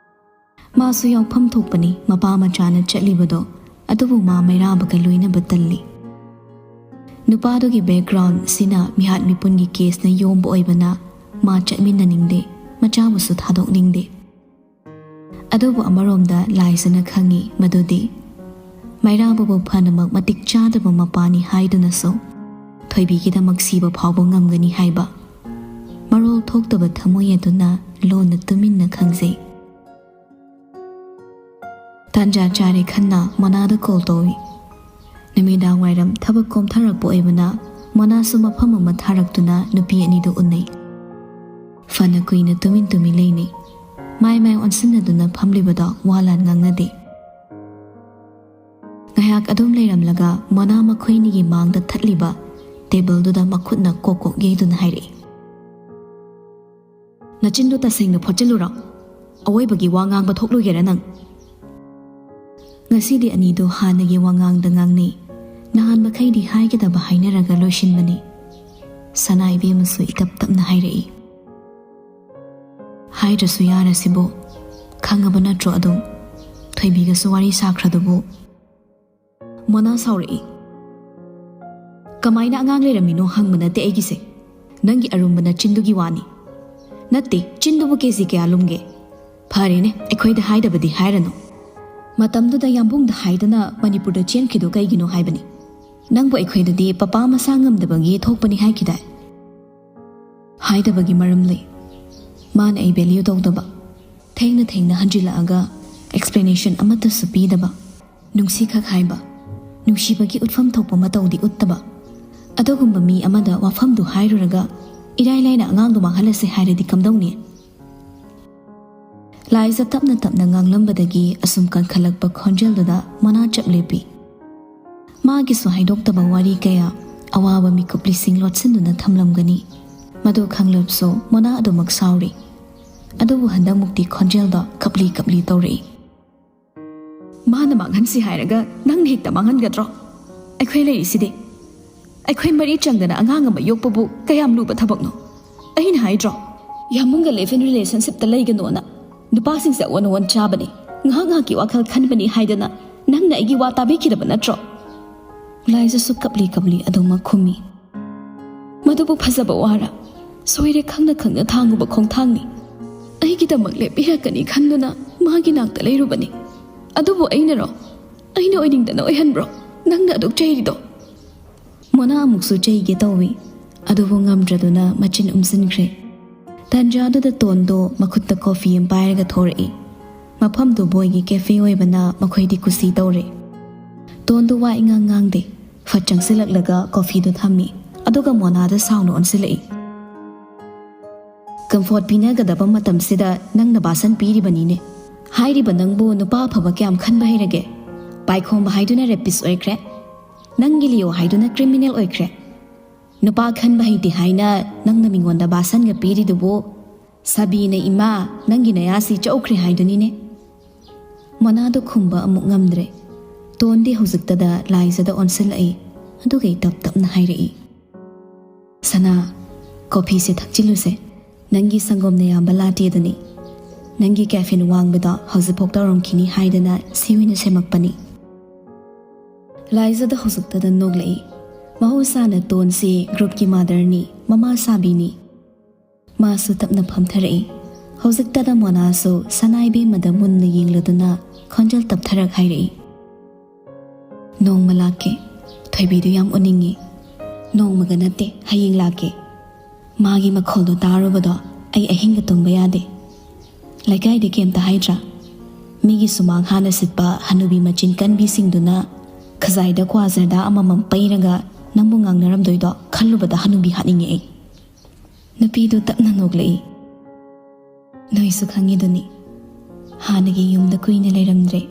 ꯃꯥꯁꯨ ꯌꯥꯎꯐꯝ ꯊꯣꯛꯄꯅꯤ ꯃꯄꯥ ꯃꯆꯥꯅ ꯆꯠꯂꯤꯕꯗꯣ, ꯑꯗꯨꯕꯨ ꯃꯥ ꯃꯩꯔꯥꯕꯒ ꯂꯣꯏꯅꯕ ꯇꯜꯂꯤ꯫ ꯅꯨꯄꯥꯗꯨꯒꯤ ꯕꯦꯛꯒ꯭ꯔꯥꯎꯟ ꯁꯤꯅ ꯃꯤꯍꯥꯠ ꯃꯤꯄꯨꯟꯒꯤ ꯀꯦꯁꯅ ꯌꯣꯝꯕ ꯑꯣꯏꯕꯅ ꯃꯥ ꯆꯠꯃꯤꯟꯅꯅꯤꯡꯗꯦ, ꯃꯆꯥꯕꯨꯁꯨ ꯊꯥꯗꯣꯛꯅꯤꯡꯗꯦ꯫ ꯑꯗꯨꯕꯨ ꯑꯃꯔꯣꯝꯗ ꯂꯥꯏꯖꯅ ꯈꯪꯏ ꯃꯗꯨꯗꯤ ꯃꯩꯔꯥꯕꯕꯨ ꯐꯅꯃꯛ ꯃꯇꯤꯛ ꯆꯥꯗꯕ ꯃꯄꯥꯅꯤ ꯍꯥꯏꯗꯨꯅꯁꯨ ꯊꯣꯏꯕꯤꯒꯤꯗꯃꯛ ꯁꯤꯕ ꯐꯥꯎꯕ ꯉꯝꯒꯅꯤ ꯍꯥꯏꯕ ꯃꯔꯣꯜ ꯊꯣꯛꯇꯕ ꯊꯃꯣꯏ ꯑꯗꯨꯅ ꯂꯣꯟꯅ ꯇꯨꯃꯤꯟꯅ ꯈꯪꯖꯩ꯫ ꯇꯥꯟꯖꯥ ꯆꯥꯔꯦ ꯈꯟꯅ ꯃꯣꯅꯥꯗ ꯀꯣꯜ ꯇꯧꯏ꯫ ꯅꯨꯃꯤꯗꯥꯡ ꯋꯥꯏꯔꯝ ꯊꯕꯛ ꯀꯣꯝꯊꯔꯛꯄ ꯑꯣꯏꯕꯅ ꯃꯣꯅꯥꯁꯨ ꯃꯐꯝ ꯑꯃ ꯊꯥꯔꯛꯇꯨꯅ ꯅꯨꯄꯤ ꯑꯅꯤꯗꯨ ꯎꯅꯩ꯫ ꯐꯅ ꯀꯨꯏꯅ ꯇꯨꯃꯤꯟ ꯇꯨꯃꯤꯟ ꯂꯩꯅꯩ꯫ ꯃꯥꯏ ꯃꯥꯏ ꯑꯣꯟꯁꯤꯟꯅꯗꯨꯅ ꯐꯝꯂꯤꯕꯗꯣ ꯋꯥ ꯂꯥꯟ ꯉꯥꯡꯅꯗꯦ꯫ ꯉꯥꯏꯍꯥꯛ ꯑꯗꯨꯝ ꯂꯩꯔꯝꯂꯒ ꯃꯣꯅꯥ ꯃꯈꯣꯏꯅꯤꯒꯤ ꯃꯥꯡꯗ ꯊꯠꯂꯤꯕ ꯇꯦꯕꯜꯗꯨꯗ ꯃꯈꯨꯠꯅ ꯀꯣꯛ ꯀꯣꯛ ꯌꯩꯗꯨꯅ ꯍꯥꯏꯔꯛꯏ, "ꯅꯆꯤꯟꯗꯨ ꯇꯁꯦꯡꯅ ꯐꯣꯠꯆꯤꯜꯂꯨꯔꯣ꯫ ꯑꯋꯣꯏꯕꯒꯤ ꯋꯥ ꯉꯥꯡꯕ ꯊꯣꯛꯂꯣꯏꯒꯦꯔꯥ ꯅꯪ?" ꯉꯁꯤꯗꯤ ꯑꯅꯤꯗꯨ ꯍꯥꯟꯅꯒꯤ ꯋꯥꯉꯥꯡꯗ ꯉꯥꯡꯅꯩ꯫ ꯅꯍꯥꯟ ꯃꯈꯩꯗꯤ ꯍꯥꯏꯒꯗꯕ ꯍꯥꯏꯅꯔꯒ ꯂꯣꯏꯁꯤꯟꯕꯅꯤ꯫ ꯁꯅꯥ ꯏꯕꯦꯝꯃꯁꯨ ꯏꯇꯞ ꯇꯞꯅ ꯍꯥꯏꯔꯛꯏ, "ꯍꯥꯏꯗ꯭ꯔꯁꯨ ꯌꯥꯔꯁꯤꯕꯨ, ꯈꯪꯉꯕ ꯅꯠꯇ꯭ꯔꯣ ꯑꯗꯨꯝ? ꯊꯣꯏꯕꯤꯒꯁꯨ ꯋꯥꯔꯤ ꯁꯥꯈ꯭ꯔꯗꯨꯕꯨ?" ꯃꯣꯅꯥ ꯁꯥꯎꯔꯛꯏ, "ꯀꯃꯥꯏꯅ ꯑꯉꯥꯡ ꯂꯩꯔꯝꯃꯤꯅꯣ ꯍꯪꯕ ꯅꯠꯇꯦ ꯑꯩꯒꯤꯁꯦ꯫ ꯅꯪꯒꯤ ꯑꯔꯨꯝꯕ ꯅꯆꯤꯟꯗꯨꯒꯤ ꯋꯥꯅꯤ꯫ ꯅꯠꯇꯦ, ꯆꯤꯟꯗꯨꯕꯨ ꯀꯦ ꯖꯤ ꯀꯌꯥ ꯂꯨꯝꯒꯦ? ꯐꯔꯦꯅꯦ, ꯑꯩꯈꯣꯏꯗ ꯍꯥꯏꯗꯕꯗꯤ ꯍꯥꯏꯔꯅꯨ꯫ ꯃꯇꯝꯗꯨꯗ ꯌꯥꯝꯕꯨꯡꯗ ꯍꯥꯏꯗꯅ ꯃꯅꯤꯄꯨꯔꯗ ꯆꯦꯟꯈꯤꯗꯣ ꯀꯩꯒꯤꯅꯣ ꯍꯥꯏꯕꯅꯤ꯫ ꯅꯪꯕꯨ ꯑꯩꯈꯣꯏꯗꯗꯤ ꯄꯄꯥ ꯃꯁꯥ ꯉꯝꯗꯕꯒꯤ ꯊꯣꯛꯄꯅꯤ ꯍꯥꯏꯈꯤꯗꯥꯏ?" ꯍꯥꯏꯗꯕꯒꯤ ꯃꯔꯝ ꯂꯩ꯫ ꯃꯥꯅ ꯑꯩ ꯚꯦꯂ꯭ꯌꯨ ꯇꯧꯗꯕ꯫ ꯊꯦꯡꯅ ꯊꯦꯡꯅ ꯍꯟꯖꯤꯜꯂꯛꯑꯒ ꯑꯦꯛꯁꯄ꯭ꯂꯦꯅꯦꯁꯟ ꯑꯃꯠꯇꯁꯨ ꯄꯤꯗꯕ꯫ ꯅꯨꯡꯁꯤꯈꯛ ꯍꯥꯏꯕ, ꯅꯨꯡꯁꯤꯕꯒꯤ ꯎꯠꯐꯝ ꯊꯣꯛꯄ ꯃꯇꯧꯗꯤ ꯎꯠꯇꯕ꯫ ꯑꯗꯨꯒꯨꯝꯕ ꯃꯤ ꯑꯃꯗ ꯋꯥꯐꯝꯗꯨ ꯍꯥꯏꯔꯨꯔꯒ ꯏꯔꯥꯏ ꯂꯥꯏꯅ ꯑꯉꯥꯡꯗꯨ ꯃꯥꯡꯍꯜꯂꯁꯦ ꯍꯥꯏꯔꯗꯤ ꯀꯝꯗꯧꯅꯤ? ꯂꯥꯏꯖ ꯇꯞꯅ ꯇꯞꯅ ꯉꯥꯡꯂꯝꯕꯗꯒꯤ ꯑꯁꯨꯝ ꯀꯟꯈꯠꯂꯛꯄ ꯈꯣꯟꯖꯦꯜꯗꯨꯗ ꯃꯣꯅꯥ ꯆꯞ ꯂꯦꯞꯄꯤ꯫ ꯃꯥꯒꯤꯁꯨ ꯍꯥꯏꯗꯣꯛꯇꯕ ꯋꯥꯔꯤ ꯀꯌꯥ, ꯑꯋꯥꯕ ꯃꯤꯀꯨꯞ ꯂꯤꯁꯤꯡ ꯂꯣꯠꯁꯤꯟꯗꯨꯅ ꯊꯝꯂꯝꯒꯅꯤ꯫ ꯃꯗꯨ ꯈꯪꯂꯕꯁꯨ ꯃꯣꯅꯥ ꯑꯗꯨꯃꯛ ꯁꯥꯎꯔꯤ꯫ ꯑꯗꯨꯕꯨ ꯍꯟꯗꯛꯃꯨꯛꯇꯤ ꯈꯣꯟꯖꯦꯜꯗꯣ ꯈꯞꯂꯤ ꯈꯞꯂꯤ ꯇꯧꯔꯛꯏ꯫ "ꯃꯥꯅ ꯃꯥꯡꯍꯟꯁꯤ ꯍꯥꯏꯔꯒ ꯅꯪꯅ ꯍꯦꯛꯇ ꯃꯥꯡꯍꯟꯒꯗ꯭ꯔꯣ? ꯑꯩꯈꯣꯏ ꯂꯩꯔꯤꯁꯤꯗꯤ꯫ ꯑꯩꯈꯣꯏ ꯃꯔꯤ ꯆꯪꯗꯅ ꯑꯉꯥꯡ ꯑꯃ ꯌꯣꯛꯄꯕꯨ ꯀꯌꯥꯝ ꯂꯨꯕ ꯊꯕꯛꯅꯣ? ꯑꯩꯅ ꯍꯥꯏꯗ꯭ꯔꯣ, ꯌꯥꯝꯕꯨꯡꯒ ꯂꯤꯚ ꯏꯟ ꯔꯤꯂꯦꯁꯟꯁꯤꯞꯇ ꯂꯩꯒꯅꯣꯅ? ꯅꯨꯄꯥꯁꯤꯡꯁꯦ ꯑꯑꯣꯟ ꯑꯑꯣꯟ ꯆꯥꯕꯅꯤ, ꯉꯥꯏꯍꯥꯛ ꯉꯥꯏꯍꯥꯛꯀꯤ ꯋꯥꯈꯜ ꯈꯟꯕꯅꯤ ꯍꯥꯏꯗꯅ ꯅꯪꯅ ꯑꯩꯒꯤ ꯋꯥ ꯇꯥꯕꯤꯈꯤꯗꯕ ꯅꯠꯇ꯭ꯔꯣ?" ꯂꯥꯏꯖꯁꯨ ꯀꯞꯂꯤ ꯀꯞꯂꯤ ꯑꯗꯨꯃꯛ ꯈꯨꯝꯃꯤ꯫ "ꯃꯗꯨꯕꯨ ꯐꯖꯕ ꯋꯥꯔ? ꯁꯣꯏꯔꯦ ꯈꯪꯅ ꯈꯪꯅ ꯊꯥꯡꯉꯨꯕ ꯈꯣꯡꯊꯥꯡꯅꯤ꯫ ꯑꯩꯒꯤꯗꯃꯛ ꯂꯦꯞꯄꯤꯔꯛꯀꯅꯤ ꯈꯟꯗꯨꯅ ꯃꯥꯒꯤ ꯅꯥꯛꯇ ꯂꯩꯔꯨꯕꯅꯤ꯫ ꯑꯗꯨꯕꯨ ꯑꯩꯅꯔꯣ? ꯑꯩꯅ ꯑꯣꯏꯅꯤꯡꯗꯅ ꯑꯣꯏꯍꯟꯕ꯭ꯔꯣ ꯅꯪꯅ ꯑꯗꯨꯛ ꯆꯩꯔꯤꯗꯣ? ꯃꯣꯅꯥ ꯑꯃꯨꯛꯁꯨ ꯆꯩꯒꯦ ꯇꯧꯏ, ꯑꯗꯨꯕꯨ ꯉꯝꯗ꯭ꯔꯗꯨꯅ ꯃꯆꯤꯟ ꯎꯝꯁꯤꯟꯈ꯭ꯔꯦ꯫ ꯇꯥꯟꯖꯥꯗꯨꯗ ꯇꯣꯟꯗꯣ ꯃꯈꯨꯠꯇ ꯀꯣꯐꯤ ꯑꯃ ꯄꯥꯏꯔꯒ ꯊꯣꯔꯛꯏ꯫ ꯃꯐꯝꯗꯨ ꯕꯣꯏꯒꯤ ꯀꯦꯐꯦ ꯑꯣꯏꯕꯅ ꯃꯈꯣꯏꯗꯤ ꯀꯨꯁꯤ ꯇꯧꯔꯦ꯫ ꯇꯣꯟꯗꯣ ꯋꯥ ꯏꯉꯥꯡ ꯉꯥꯡꯗꯦ꯫ ꯐꯠ ꯆꯪꯁꯤꯜꯂꯛꯂꯒ ꯀꯣꯐꯤꯗꯨ ꯊꯝꯃꯤ, ꯑꯗꯨꯒ ꯃꯣꯅꯥꯗ ꯁꯥꯎꯅ ꯑꯣꯟꯁꯤꯜꯂꯛꯏ꯫ "ꯀꯝꯐꯣꯔꯠ ꯄꯤꯅꯒꯗꯕ ꯃꯇꯝꯁꯤꯗ ꯅꯪꯅ ꯕꯥꯁꯟ ꯄꯤꯔꯤꯕꯅꯤꯅꯦ꯫ ꯍꯥꯏꯔꯤꯕ ꯅꯪꯕꯨ ꯅꯨꯄꯥ ꯑꯐꯕ ꯀꯌꯥꯝ ꯈꯟꯕ ꯍꯩꯔꯒꯦ? ꯄꯥꯏꯈꯣꯝꯕ ꯍꯥꯏꯗꯨꯅ ꯔꯦꯄꯤꯁ ꯑꯣꯏꯈ꯭ꯔꯦ꯫ ꯅꯪꯒꯤ ꯂꯤꯑꯣ ꯍꯥꯏꯗꯨꯅ ꯀ꯭ꯔꯤꯃꯤꯅꯦꯜ ꯑꯣꯏꯈ꯭ꯔꯦ꯫ ꯅꯨꯄꯥ ꯈꯟꯕ ꯍꯩꯇꯦ ꯍꯥꯏꯅ ꯅꯪꯅ ꯃꯤꯉꯣꯟꯗ ꯕꯥꯁꯟꯒ ꯄꯤꯔꯤꯗꯨꯕꯨ ꯁꯥꯕꯤꯅ ꯏꯃꯥ ꯅꯪꯒꯤ ꯅꯌꯥꯁꯤ ꯆꯧꯈ꯭ꯔꯦ ꯍꯥꯏꯗꯨꯅꯤꯅꯦ?" ꯃꯣꯅꯥꯗꯣ ꯈꯨꯝꯕ ꯑꯃꯨꯛ ꯉꯝꯗ꯭ꯔꯦ꯫ ꯇꯣꯟꯗꯤ ꯍꯧꯖꯤꯛꯇꯗ ꯂꯥꯏꯖꯗ ꯑꯣꯟꯁꯤꯜꯂꯛꯏ, ꯑꯗꯨꯒ ꯇꯞ ꯇꯞꯅ ꯍꯥꯏꯔꯛꯏ, "ꯁꯅꯥ, ꯀꯣꯐꯤꯁꯦ ꯊꯛꯆꯤꯜꯂꯨꯁꯦ꯫ ꯅꯪꯒꯤ ꯁꯪꯒꯣꯝꯅ ꯌꯥꯝꯕ ꯂꯥꯇꯦꯗꯨꯅꯤ꯫ ꯅꯪꯒꯤ ꯀꯦꯐꯤꯟ ꯋꯥꯡꯕꯗꯣ ꯍꯧꯖꯤꯛꯐꯥꯎ ꯇꯧꯔꯝꯈꯤꯅꯤ ꯍꯥꯏꯗꯅ ꯁꯤ ꯑꯣꯏꯅ ꯁꯦꯝꯃꯛꯄꯅꯤ꯫" ꯂꯥꯏꯖꯗ ꯍꯧꯖꯤꯛꯇꯗ ꯅꯣꯛꯂꯛꯏ꯫ ꯃꯍꯧꯁꯥꯅ ꯇꯣꯟꯁꯤ ꯒ꯭ꯔꯨꯞꯀꯤ ꯃꯥꯗꯔꯅꯤ, ꯃꯃꯥ ꯁꯥꯕꯤꯅꯤ꯫ ꯃꯥꯁꯨ ꯇꯞꯅ ꯐꯝꯊꯔꯛꯏ꯫ ꯍꯧꯖꯤꯛꯇꯗ ꯃꯣꯅꯥꯁꯨ ꯁꯅꯥ ꯏꯕꯦꯝꯃꯗ ꯃꯨꯟꯅ ꯌꯦꯡꯂꯗꯨꯅ ꯈꯣꯟꯖꯦꯜ ꯇꯞꯊꯔꯛ ꯍꯥꯏꯔꯛꯏ, "ꯅꯣꯡꯃ ꯂꯥꯛꯀꯦ꯫ ꯊꯣꯏꯕꯤꯗꯨ ꯌꯥꯝ ꯎꯅꯤꯡꯉꯤ꯫ ꯅꯣꯡꯃꯒ ꯅꯠꯇꯦ, ꯍꯌꯦꯡ ꯂꯥꯛꯀꯦ꯫ ꯃꯥꯒꯤ ꯃꯈꯣꯜꯗꯣ ꯇꯥꯔꯨꯕꯗꯣ ꯑꯩ ꯑꯍꯤꯡꯒ ꯇꯨꯝꯕ ꯌꯥꯗꯦ꯫ ꯂꯩꯀꯥꯏꯗ ꯀꯩꯝꯇ ꯍꯥꯏꯗ꯭ꯔꯥ? ꯃꯤꯒꯤ ꯁꯨꯃꯥꯡ ꯍꯥꯟꯅ ꯁꯤꯠꯄ ꯍꯅꯨꯕꯤ ꯃꯆꯤꯟ ꯀꯟꯕꯤꯁꯤꯡꯗꯨꯅ ꯈꯖꯥꯏꯗ ꯀ꯭ꯋꯥ ꯖꯔꯗꯥ ꯑꯃꯃꯝ ꯄꯩꯔꯒ ꯅꯪꯕꯨ ꯉꯥꯡꯅꯔꯝꯗꯣꯏꯗꯣ ꯈꯜꯂꯨꯕꯗ ꯍꯅꯨꯕꯤ ꯍꯥꯠꯅꯤꯡꯉꯦ ꯑꯩ꯫" ꯅꯨꯄꯤꯗꯨ ꯇꯞꯅ ꯅꯣꯛꯂꯛꯏ꯫ "ꯅꯣꯏꯁꯨ ꯈꯪꯉꯤꯗꯨꯅꯤ, ꯍꯥꯟꯅꯒꯤ ꯌꯨꯝꯗ ꯀꯨꯏꯅ ꯂꯩꯔꯝꯗ꯭ꯔꯦ꯫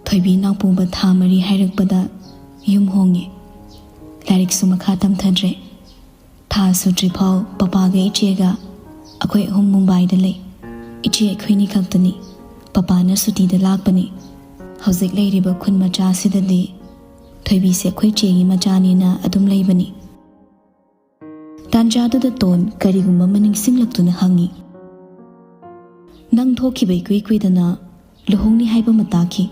ꯊꯣꯏꯕꯤ ꯅꯥꯎꯄꯨꯕ ꯊꯥ ꯃꯔꯤ ꯍꯥꯏꯔꯛꯄꯗ ꯌꯨꯝ ꯍꯣꯡꯉꯦ꯫ ꯂꯥꯏꯔꯤꯛꯁꯨ ꯃꯈꯥ ꯇꯝꯊꯗ꯭ꯔꯦ꯫ ꯊꯥ ꯁꯨꯗ꯭ꯔꯤꯐꯥꯎ ꯄꯄꯥꯒ ꯏꯆꯦꯒ ꯑꯩꯈꯣꯏ ꯑꯍꯨꯝ ꯃꯨꯝꯕꯥꯏꯗ ꯂꯩ꯫ ꯏꯆꯦ ꯑꯩꯈꯣꯏꯅꯤ ꯈꯛꯇꯅꯤ꯫ ꯄꯄꯥꯅ ꯁꯨꯇꯤꯗ ꯂꯥꯛꯄꯅꯤ꯫ ꯍꯧꯖꯤꯛ ꯂꯩꯔꯤꯕ ꯈꯨꯟ ꯃꯆꯥꯁꯤꯗꯗꯤ ꯊꯣꯏꯕꯤꯁꯦ ꯑꯩꯈꯣꯏ ꯆꯦꯒꯤ ꯃꯆꯥꯅꯤꯅ ꯑꯗꯨꯝ ꯂꯩꯕꯅꯤ꯫" ꯇꯥꯟꯖꯥꯗꯨꯗ ꯇꯣꯟ ꯀꯔꯤꯒꯨꯝꯕ ꯑꯃ ꯅꯤꯡꯁꯤꯡꯂꯛꯇꯨꯅ ꯍꯪꯉꯤ, "ꯅꯪ ꯊꯣꯛꯈꯤꯕ ꯏꯀꯨꯏ ꯀꯨꯏꯗꯅ ꯂꯨꯍꯣꯡꯅꯤ ꯍꯥꯏꯕ ꯑꯃ ꯇꯥꯈꯤ꯫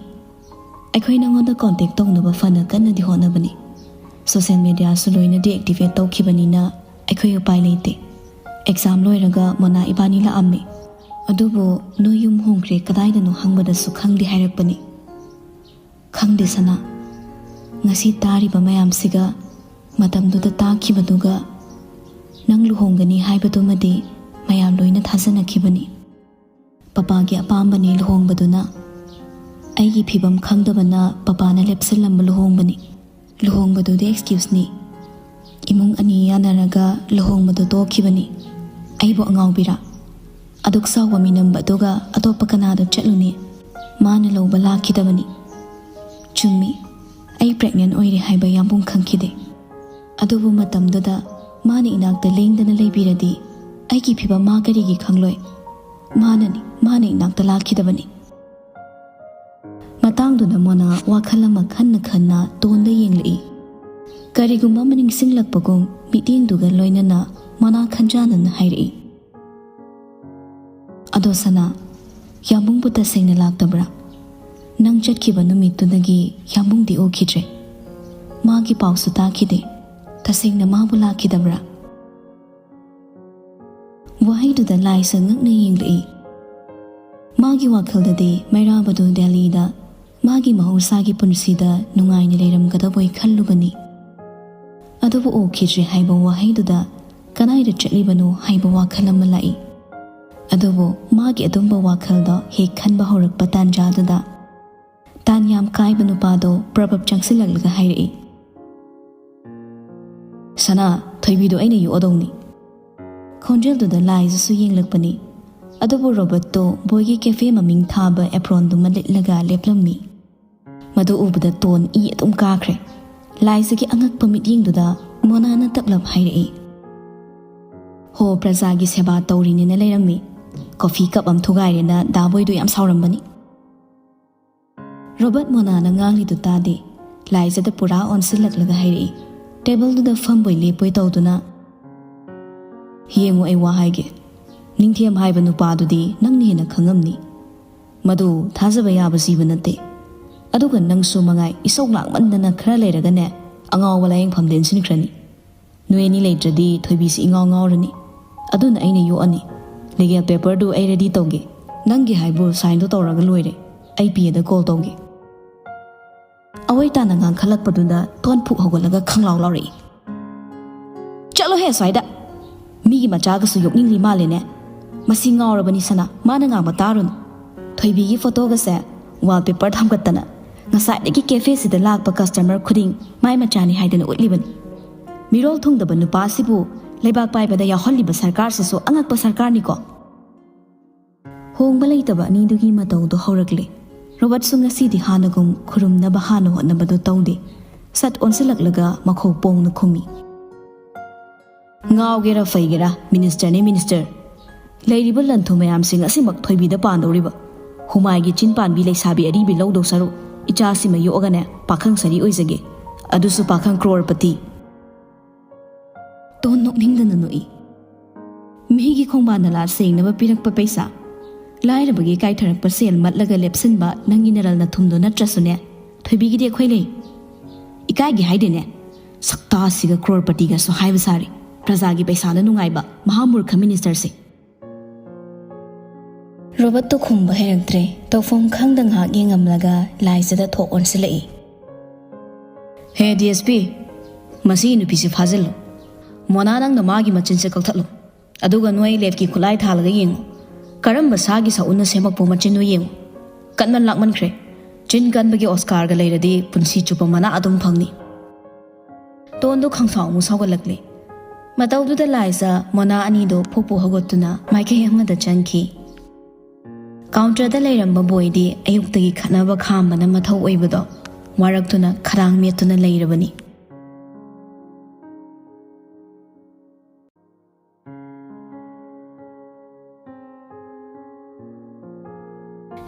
ꯑꯩꯈꯣꯏ ꯅꯪꯉꯣꯟꯗ ꯀꯣꯟꯇꯦꯛ ꯇꯧꯅꯕ ꯐꯅ ꯀꯟꯅꯗꯤ ꯍꯣꯠꯅꯕꯅꯤ꯫ ꯁꯣꯁꯦꯜ ꯃꯦꯗꯤꯌꯥꯁꯨ ꯂꯣꯏꯅ ꯗꯤꯑꯦꯛꯇꯤꯚꯦꯠ ꯇꯧꯈꯤꯕꯅꯤꯅ ꯑꯩꯈꯣꯏ ꯎꯄꯥꯏ ꯂꯩꯇꯦ꯫ ꯑꯦꯛꯖꯥꯝ ꯂꯣꯏꯔꯒ ꯃꯣꯅꯥ ꯏꯕꯥꯅꯤ ꯂꯥꯛꯑꯝꯃꯤ꯫ ꯑꯗꯨꯕꯨ ꯅꯣꯏ ꯌꯨꯝ ꯍꯣꯡꯈ꯭ꯔꯦ ꯀꯗꯥꯏꯗꯅꯣ ꯍꯪꯕꯗꯁꯨ ꯈꯪꯗꯦ ꯍꯥꯏꯔꯛꯄꯅꯤ꯫ ꯈꯪꯗꯦ ꯁꯅꯥ, ꯉꯁꯤ ꯇꯥꯔꯤꯕ ꯃꯌꯥꯝꯁꯤꯒ ꯃꯇꯝꯗꯨꯗ ꯇꯥꯈꯤꯕꯗꯨꯒ ꯅꯪ ꯂꯨꯍꯣꯡꯒꯅꯤ ꯍꯥꯏꯕꯗꯨꯃꯗꯤ ꯃꯌꯥꯝ ꯂꯣꯏꯅ ꯊꯥꯖꯅꯈꯤꯕꯅꯤ꯫ ꯄꯄꯥꯒꯤ ꯑꯄꯥꯝꯕꯅꯤ ꯂꯨꯍꯣꯡꯕꯗꯨꯅ꯫ ꯑꯩꯒꯤ ꯐꯤꯕꯝ ꯈꯪꯗꯕꯅ ꯄꯄꯥꯅ ꯂꯦꯞꯁꯤꯜꯂꯝꯕ ꯂꯨꯍꯣꯡꯕꯅꯤ꯫ ꯂꯨꯍꯣꯡꯕꯗꯨꯗꯤ ꯑꯦꯛꯁꯀ꯭ꯌꯨꯁꯅꯤ꯫ ꯏꯃꯨꯡ ꯑꯅꯤ ꯌꯥꯅꯔꯒ ꯂꯨꯍꯣꯡꯕꯗꯨ ꯇꯣꯛꯈꯤꯕꯅꯤ꯫ ꯑꯩꯕꯨ ꯑꯉꯥꯎꯕꯤꯔꯥ? ꯑꯗꯨꯛ ꯆꯥꯎꯕ ꯃꯤꯅꯝꯕ ꯑꯗꯨꯒ ꯑꯇꯣꯞꯄ ꯀꯅꯥꯗ ꯆꯠꯂꯨꯅꯤ? ꯃꯥꯅ ꯂꯧꯕ ꯂꯥꯛꯈꯤꯗꯕꯅꯤ꯫ ꯆꯨꯝꯃꯤ, ꯑꯩ ꯄ꯭ꯔꯦꯒꯅꯦꯟ ꯑꯣꯏꯔꯦ ꯍꯥꯏꯕ ꯌꯥꯝꯕꯨꯡ ꯈꯪꯈꯤꯗꯦ꯫ ꯑꯗꯨꯕꯨ ꯃꯇꯝꯗꯨꯗ ꯃꯥꯅ ꯏꯅꯥꯛꯇ ꯂꯦꯡꯗꯅ ꯂꯩꯕꯤꯔꯗꯤ ꯑꯩꯒꯤ ꯐꯤꯕꯝ ꯃꯥ ꯀꯔꯤꯒꯤ ꯈꯪꯂꯣꯏ? ꯃꯥꯅꯅꯤ, ꯃꯥꯅ ꯏꯅꯥꯛꯇ ꯂꯥꯛꯈꯤꯗꯕꯅꯤ꯫ ꯃꯇꯥꯡꯗꯨꯗ ꯃꯣꯅꯥ ꯋꯥꯈꯜ ꯑꯃ ꯈꯟꯅ ꯈꯟꯅ ꯇꯣꯟꯗ ꯌꯦꯡꯂꯛꯏ꯫ ꯀꯔꯤꯒꯨꯝꯕ ꯑꯃ ꯅꯤꯡꯁꯤꯡꯂꯛꯄꯒꯨꯝ ꯃꯤꯠꯌꯦꯡꯗꯨꯒ ꯂꯣꯏꯅꯅ ꯃꯣꯅꯥ ꯈꯟꯖꯥꯅꯅ ꯍꯥꯏꯔꯛꯏ, "ꯑꯗꯣ ꯁꯅꯥ, ꯌꯥꯝꯕꯨꯡꯕꯨ ꯇꯁꯦꯡꯅ ꯂꯥꯛꯇꯕ꯭ꯔꯥ? ꯅꯪ ꯆꯠꯈꯤꯕ ꯅꯨꯃꯤꯠꯇꯨꯗꯒꯤ ꯌꯥꯝꯕꯨꯡꯗꯤ ꯎꯈꯤꯗ꯭ꯔꯦ꯫ ꯃꯥꯒꯤ ꯄꯥꯎꯁꯨ ꯇꯥꯈꯤꯗꯦ꯫ ꯇꯁꯦꯡꯅ ꯃꯥꯕꯨ ꯂꯥꯛꯈꯤꯗꯕ꯭ꯔꯥ?" ꯋꯥꯍꯩꯗꯨꯗ ꯂꯥꯏꯁ ꯉꯛꯅ ꯌꯦꯡꯂꯛꯏ꯫ ꯃꯥꯒꯤ ꯋꯥꯈꯜꯗꯗꯤ ꯃꯩꯔꯥꯕꯗꯨ ꯗꯦꯜꯂꯤꯗ ꯃꯥꯒꯤ ꯃꯍꯧꯁꯥꯒꯤ ꯄꯨꯟꯁꯤꯗ ꯅꯨꯡꯉꯥꯏꯅ ꯂꯩꯔꯝꯒꯗꯕꯣꯏ ꯈꯜꯂꯨꯕꯅꯤ꯫ ꯑꯗꯨꯕꯨ ꯎꯈꯤꯗ꯭ꯔꯦ ꯍꯥꯏꯕ ꯋꯥꯍꯩꯗꯨꯗ ꯀꯗꯥꯏꯗ ꯆꯠꯂꯤꯕꯅꯣ ꯍꯥꯏꯕ ꯋꯥꯈꯜ ꯑꯃ ꯂꯥꯛꯏ꯫ ꯑꯗꯨꯕꯨ ꯃꯥꯒꯤ ꯑꯗꯨꯝꯕ ꯋꯥꯈꯜꯗꯣ ꯍꯦꯛ ꯈꯟꯕ ꯍꯧꯔꯛꯄ ꯇꯥꯟꯖꯥꯗꯨꯗ ꯇꯥꯟ ꯌꯥꯝ ꯀꯥꯏꯕ ꯅꯨꯄꯥꯗꯣ ꯄ꯭ꯔꯕꯞ ꯆꯪꯁꯤꯜꯂꯛꯂꯒ ꯍꯥꯏꯔꯛꯏ, "ꯁꯅꯥ, ꯊꯣꯏꯕꯤꯗꯣ ꯑꯩꯅ ꯌꯣꯛꯑꯗꯧꯅꯤ꯫" ꯈꯣꯟꯖꯦꯜꯗꯨꯗ ꯂꯥꯏꯖꯁꯨ ꯌꯦꯡꯂꯛꯄꯅꯤ꯫ ꯑꯗꯨꯕꯨ ꯔꯣꯕꯔꯠꯇꯣ ꯕꯣꯏꯒꯤ ꯀꯦꯐꯦ ꯃꯃꯤꯡ ꯊꯥꯕ ꯑꯦꯄ꯭ꯔꯣꯟꯗꯨꯃ ꯂꯤꯠꯂꯒ ꯂꯦꯞꯂꯝꯃꯤ꯫ ꯃꯗꯨ ꯎꯕꯗ ꯇꯣꯟ ꯏ ꯑꯗꯨꯝ ꯀꯥꯈ꯭ꯔꯦ꯫ ꯂꯥꯏꯖꯒꯤ ꯑꯉꯛꯄ ꯃꯤꯠꯌꯦꯡꯗꯨꯗ ꯃꯣꯅꯥꯅ ꯇꯞꯂꯞ ꯍꯥꯏꯔꯛꯏ, "ꯍꯣ, ꯄ꯭ꯔꯖꯥꯒꯤ ꯁꯦꯕꯥ ꯇꯧꯔꯤꯅꯦꯅ ꯂꯩꯔꯝꯃꯤ꯫ ꯀꯣꯐꯤ ꯀꯞ ꯑꯃ ꯊꯨꯒꯥꯏꯔꯦꯅ ꯗꯥ ꯕꯣꯏꯗꯣ ꯌꯥꯝ ꯁꯥꯎꯔꯝꯕꯅꯤ꯫" ꯔꯣꯕꯔꯠ ꯃꯣꯅꯥꯅ ꯉꯥꯡꯂꯤꯗꯨ ꯇꯥꯗꯦ꯫ ꯂꯥꯏꯖꯗ ꯄꯨꯔꯥ ꯑꯣꯟꯁꯤꯜꯂꯛꯂꯒ ꯍꯥꯏꯔꯛꯏ, ꯇꯦꯕꯜꯗꯨꯗ ꯐꯝꯕꯣꯏ ꯂꯦꯞꯄꯣꯏ ꯇꯧꯗꯨꯅ, "ꯌꯦꯡꯉꯨ, ꯑꯩ ꯋꯥ ꯍꯥꯏꯒꯦ꯫ ꯅꯤꯡꯊꯦꯝ ꯍꯥꯏꯕ ꯅꯨꯄꯥꯗꯨꯗꯤ ꯅꯪꯅ ꯍꯦꯟꯅ ꯈꯪꯉꯝꯅꯤ꯫ ꯃꯗꯨ ꯊꯥꯖꯕ ꯌꯥꯕ ꯖꯤꯕ ꯅꯠꯇꯦ꯫ ꯑꯗꯨꯒ ꯅꯪꯁꯨ ꯃꯉꯥꯏ, ꯏꯁꯧ ꯂꯥꯡꯃꯟꯗꯅ ꯈꯔ ꯂꯩꯔꯒꯅꯦ, ꯑꯉꯥꯎꯕ ꯂꯥꯌꯦꯡꯐꯝꯗ ꯏꯟꯁꯤꯟꯈ꯭ꯔꯅꯤ꯫ ꯅꯣꯏ ꯑꯅꯤ ꯂꯩꯇ꯭ꯔꯗꯤ ꯊꯣꯏꯕꯤꯁꯤ ꯏꯉꯥꯎ ꯉꯥꯎꯔꯅꯤ꯫ ꯑꯗꯨꯅ ꯑꯩꯅ ꯌꯣꯛꯑꯅꯤ꯫ ꯂꯤꯒꯦꯜ ꯄꯦꯄꯔꯗꯨ ꯑꯩ ꯔꯦꯗꯤ ꯇꯧꯒꯦ꯫ ꯅꯪꯒꯤ ꯍꯥꯏꯕꯨ ꯁꯥꯏꯟꯗꯣ ꯇꯧꯔꯒ ꯂꯣꯏꯔꯦ꯫ ꯑꯩ ꯄꯤ ꯑꯦꯗ ꯀꯣꯜ ꯇꯧꯒꯦ꯫ ꯑꯋꯣꯏ ꯇꯥꯅ ꯉꯥꯡꯈꯠꯂꯛꯄꯗꯨꯗ ꯇꯣꯟꯐꯨꯛ ꯍꯧꯒꯠꯂꯒ ꯈꯪꯂꯥꯎ ꯂꯥꯎꯔꯛꯏ꯫ "ꯆꯠꯂꯣꯍꯦ ꯑꯁ꯭ꯋꯥꯏꯗ! ꯃꯤꯒꯤ ꯃꯆꯥꯒꯁꯨ ꯌꯣꯛꯅꯤꯡꯂꯤ ꯃꯥꯜꯂꯦꯅꯦ꯫ ꯃꯁꯤ ꯉꯥꯎꯔꯕꯅꯤ ꯁꯅꯥ, ꯃꯥꯅ ꯉꯥꯡꯕ ꯇꯥꯔꯨꯅꯨ꯫ ꯊꯣꯏꯕꯤꯒꯤ ꯐꯣꯇꯣꯒꯁꯦ ꯋꯥꯜꯄꯦꯄꯔ ꯊꯝꯒꯠꯇꯅ ꯉꯁꯥꯏꯗꯒꯤ ꯀꯦꯐꯦꯁꯤꯗ ꯂꯥꯛꯄ ꯀꯁꯇꯃꯔ ꯈꯨꯗꯤꯡ ꯃꯥꯏ ꯃꯆꯥꯅꯤ ꯍꯥꯏꯗꯅ ꯎꯠꯂꯤꯕꯅꯤ꯫ ꯃꯤꯔꯣꯜ ꯊꯨꯡꯗꯕ ꯅꯨꯄꯥꯁꯤꯕꯨ ꯂꯩꯕꯥꯛ ꯄꯥꯏꯕꯗ ꯌꯥꯎꯍꯜꯂꯤꯕ ꯁꯔꯀꯥꯔꯁꯤꯁꯨ ꯑꯉꯛꯄ ꯁꯔꯀꯥꯔꯅꯤꯀꯣ꯫" ꯍꯣꯡꯕ ꯂꯩꯇꯕ ꯑꯅꯤꯗꯨꯒꯤ ꯃꯇꯧꯗꯣ ꯍꯧꯔꯛꯂꯦ꯫ ꯔꯣꯕꯔꯠꯁꯨ ꯉꯁꯤꯗꯤ ꯍꯥꯟꯅꯒꯨꯝ ꯈꯨꯔꯨꯝꯅꯕ ꯍꯥꯟꯅ ꯍꯣꯠꯅꯕꯗꯣ ꯇꯧꯗꯦ꯫ ꯁꯠ ꯑꯣꯟꯁꯤꯜꯂꯛꯂꯒ ꯃꯈꯣꯡ ꯄꯣꯡꯅ ꯈꯨꯝꯃꯤ꯫ "ꯉꯥꯎꯒꯦꯔꯥ ꯐꯩꯒꯦꯔꯥ, ꯃꯤꯅꯤꯁꯇꯔꯅꯤ ꯃꯤꯅꯤꯁꯇꯔ꯫ ꯂꯩꯔꯤꯕ ꯂꯟꯊꯨ ꯃꯌꯥꯝꯁꯤꯡ ꯑꯁꯤꯃꯛ ꯊꯣꯏꯕꯤꯗ ꯄꯥꯟꯗꯧꯔꯤꯕ? ꯍꯨꯃꯥꯏꯒꯤ ꯆꯤꯟ ꯄꯥꯟꯕꯤ ꯂꯩꯁꯥꯕꯤ ꯑꯔꯤꯕꯤ ꯂꯧꯗꯧ ꯁꯔꯨꯛ, ꯏꯆꯥꯁꯤꯃ ꯌꯣꯛꯑꯒꯅꯦ ꯄꯥꯈꯪ ꯁꯔꯤ ꯑꯣꯏꯖꯒꯦ, ꯑꯗꯨꯁꯨ ꯄꯥꯈꯪ ꯀ꯭ꯔꯣꯔꯄꯇꯤ꯫" ꯇꯣꯟ ꯅꯣꯛꯅꯤꯡꯗꯅ ꯅꯣꯛꯏ꯫ ꯃꯤꯒꯤ ꯈꯣꯡꯕꯥꯟ ꯅꯂꯥ ꯁꯦꯡꯅꯕ ꯄꯤꯔꯛꯄ ꯄꯩꯁꯥ, ꯂꯥꯏꯔꯕꯒꯤ ꯀꯥꯏꯊꯔꯛꯄ ꯁꯦꯜ ꯃꯠꯂꯒ ꯂꯦꯞꯁꯤꯟꯕ ꯅꯪꯒꯤ ꯅꯔꯜ ꯅꯊꯨꯝꯗꯣ ꯅꯠꯇ꯭ꯔꯁꯨꯅꯦ, ꯊꯣꯏꯕꯤꯒꯤꯗꯤ ꯑꯩꯈꯣꯏ ꯂꯩ꯫ ꯏꯀꯥꯏꯒꯦ ꯍꯥꯏꯗꯦꯅꯦ꯫ ꯁꯛꯇꯥꯁꯤꯒ ꯀ꯭ꯔꯣꯔꯄꯇꯤꯒꯁꯨ ꯍꯥꯏꯕ ꯁꯥꯔꯤ꯫ ꯄ꯭ꯔꯖꯥꯒꯤ ꯄꯩꯁꯥꯗ ꯅꯨꯡꯉꯥꯏꯕ ꯃꯍꯥ ꯃꯨꯔꯈ ꯃꯤꯅꯤꯁꯇꯔꯁꯦ꯫ ꯔꯣꯕꯔꯠꯇꯣ ꯈꯨꯝꯕ ꯍꯩꯔꯛꯇ꯭ꯔꯦ꯫ ꯇꯧꯐꯝ ꯈꯪꯗ ꯉꯥꯏꯍꯥꯛ ꯌꯦꯡꯉꯝꯂꯒ ꯂꯥꯏꯖꯗ ꯊꯣꯛ ꯑꯣꯟꯁꯤꯜꯂꯛꯏ꯫ "ꯍꯦ ꯗꯤ ꯑꯦꯁ ꯄꯤ, ꯃꯁꯤꯒꯤ ꯅꯨꯄꯤꯁꯦ ꯐꯥꯖꯤꯜꯂꯨ꯫ ꯃꯣꯅꯥ, ꯅꯪꯅ ꯃꯥꯒꯤ ꯃꯆꯤꯟꯁꯦ ꯀꯛꯊꯠꯂꯨ꯫ ꯑꯗꯨꯒ ꯅꯣꯏ ꯂꯦꯞꯀꯤ ꯈꯨꯠꯂꯥꯏ ꯊꯥꯜꯂꯒ ꯌꯦꯡꯉꯨ꯫ ꯀꯔꯝꯕ ꯁꯥꯒꯤ ꯁꯎꯟꯅ ꯁꯦꯝꯃꯛꯄ ꯃꯆꯤꯟꯅꯣ ꯌꯦꯡꯉꯨ꯫ ꯀꯟꯃꯟ ꯂꯥꯛꯃꯟꯈ꯭ꯔꯦ꯫ ꯆꯤꯟ ꯀꯟꯕꯒꯤ ꯑꯣꯁꯀꯥꯔꯒ ꯂꯩꯔꯗꯤ ꯄꯨꯟꯁꯤ ꯆꯨꯞꯄ ꯃꯅꯥ ꯑꯗꯨꯝ ꯐꯪꯅꯤ꯫" ꯇꯣꯟꯗꯨ ꯈꯪꯁꯥꯎ ꯑꯃꯨꯛ ꯁꯥꯎꯒꯠꯂꯛꯂꯦ꯫ ꯃꯇꯧꯗꯨꯗ ꯂꯥꯏꯖ ꯃꯣꯅꯥ ꯑꯅꯤꯗꯨ ꯐꯨꯛ ꯐꯨꯛ ꯍꯧꯒꯠꯇꯨꯅ ꯃꯥꯏꯀꯩ ꯑꯃꯗ ꯆꯪꯈꯤ꯫ ꯀꯥꯎꯟꯇꯔꯗ ꯂꯩꯔꯝꯕ ꯕꯣꯏꯗꯤ ꯑꯌꯨꯛꯇꯒꯤ ꯈꯠꯅꯕ ꯈꯥꯝꯕꯅ ꯃꯊꯧ ꯑꯣꯏꯕꯗꯣ ꯋꯥꯔꯛꯇꯨꯅ ꯈꯗꯥꯡ ꯃꯦꯠꯇꯨꯅ ꯂꯩꯔꯕꯅꯤ꯫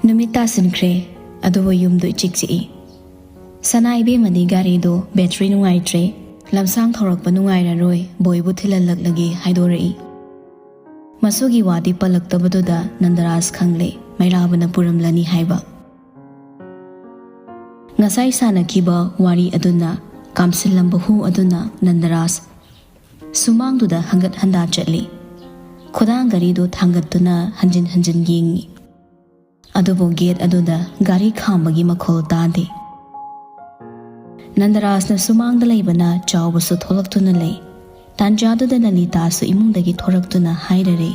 ꯅꯨꯃꯤꯠ ꯇꯥꯁꯤꯟꯈ꯭ꯔꯦ, ꯑꯗꯨꯕꯨ ꯌꯨꯝꯗꯨ ꯏꯆꯤꯛ ꯆꯤꯛꯏ꯫ ꯁꯅꯥ ꯏꯕꯦꯝꯃꯗꯤ ꯒꯥꯔꯤꯗꯨ ꯕꯦꯇ꯭ꯔꯤ ꯅꯨꯡꯉꯥꯏꯇ꯭ꯔꯦ, ꯂꯝꯁꯥꯡ ꯊꯧꯔꯛꯄ ꯅꯨꯡꯉꯥꯏꯔꯔꯣꯏ, ꯕꯣꯏꯕꯨ ꯊꯤꯜꯍꯜꯂꯛꯂꯒꯦ ꯍꯥꯏꯗꯣꯔꯛꯏ꯫ ꯃꯁꯨꯒꯤ ꯋꯥꯗꯤ ꯄꯜꯂꯛꯇꯕꯗꯨꯗ ꯅꯟꯗꯔꯥꯖ ꯈꯪꯂꯦ, ꯃꯩꯔꯥꯕꯅ ꯄꯨꯔꯝꯂꯅꯤ ꯍꯥꯏꯕ꯫ ꯉꯁꯥꯏ ꯁꯥꯟꯅꯈꯤꯕ ꯋꯥꯔꯤ ꯑꯗꯨꯅ ꯀꯥꯝꯁꯤꯜꯂꯝꯕ ꯍꯨ ꯑꯗꯨꯅ ꯅꯟꯗꯔꯥꯖ ꯁꯨꯃꯥꯡꯗꯨꯗ ꯍꯪꯒꯠ ꯍꯟꯗꯥ ꯆꯠꯂꯤ꯫ ꯈꯨꯗꯥꯡ ꯘꯔꯤꯗꯨ ꯊꯥꯡꯒꯠꯇꯨꯅ ꯍꯟꯖꯤꯟ ꯍꯟꯖꯤꯟ ꯌꯦꯡꯉꯤ꯫ ꯑꯗꯨꯕꯨ ꯒꯦꯠ ꯑꯗꯨꯗ ꯒꯥꯔꯤ ꯈꯥꯝꯕꯒꯤ ꯃꯈꯣꯜ ꯇꯥꯗꯦ꯫ ꯅꯟꯗꯔꯥꯖꯅ ꯁꯨꯃꯥꯡꯗ ꯂꯩꯕꯅ ꯆꯥꯎꯕꯁꯨ ꯊꯣꯛꯂꯛꯇꯨꯅ ꯂꯩ꯫ ꯇꯥꯟꯖꯥꯗꯨꯗ ꯂꯂꯤꯇꯥꯁꯨ ꯏꯃꯨꯡꯗꯒꯤ ꯊꯣꯔꯛꯇꯨꯅ ꯍꯥꯏꯔꯔꯦ,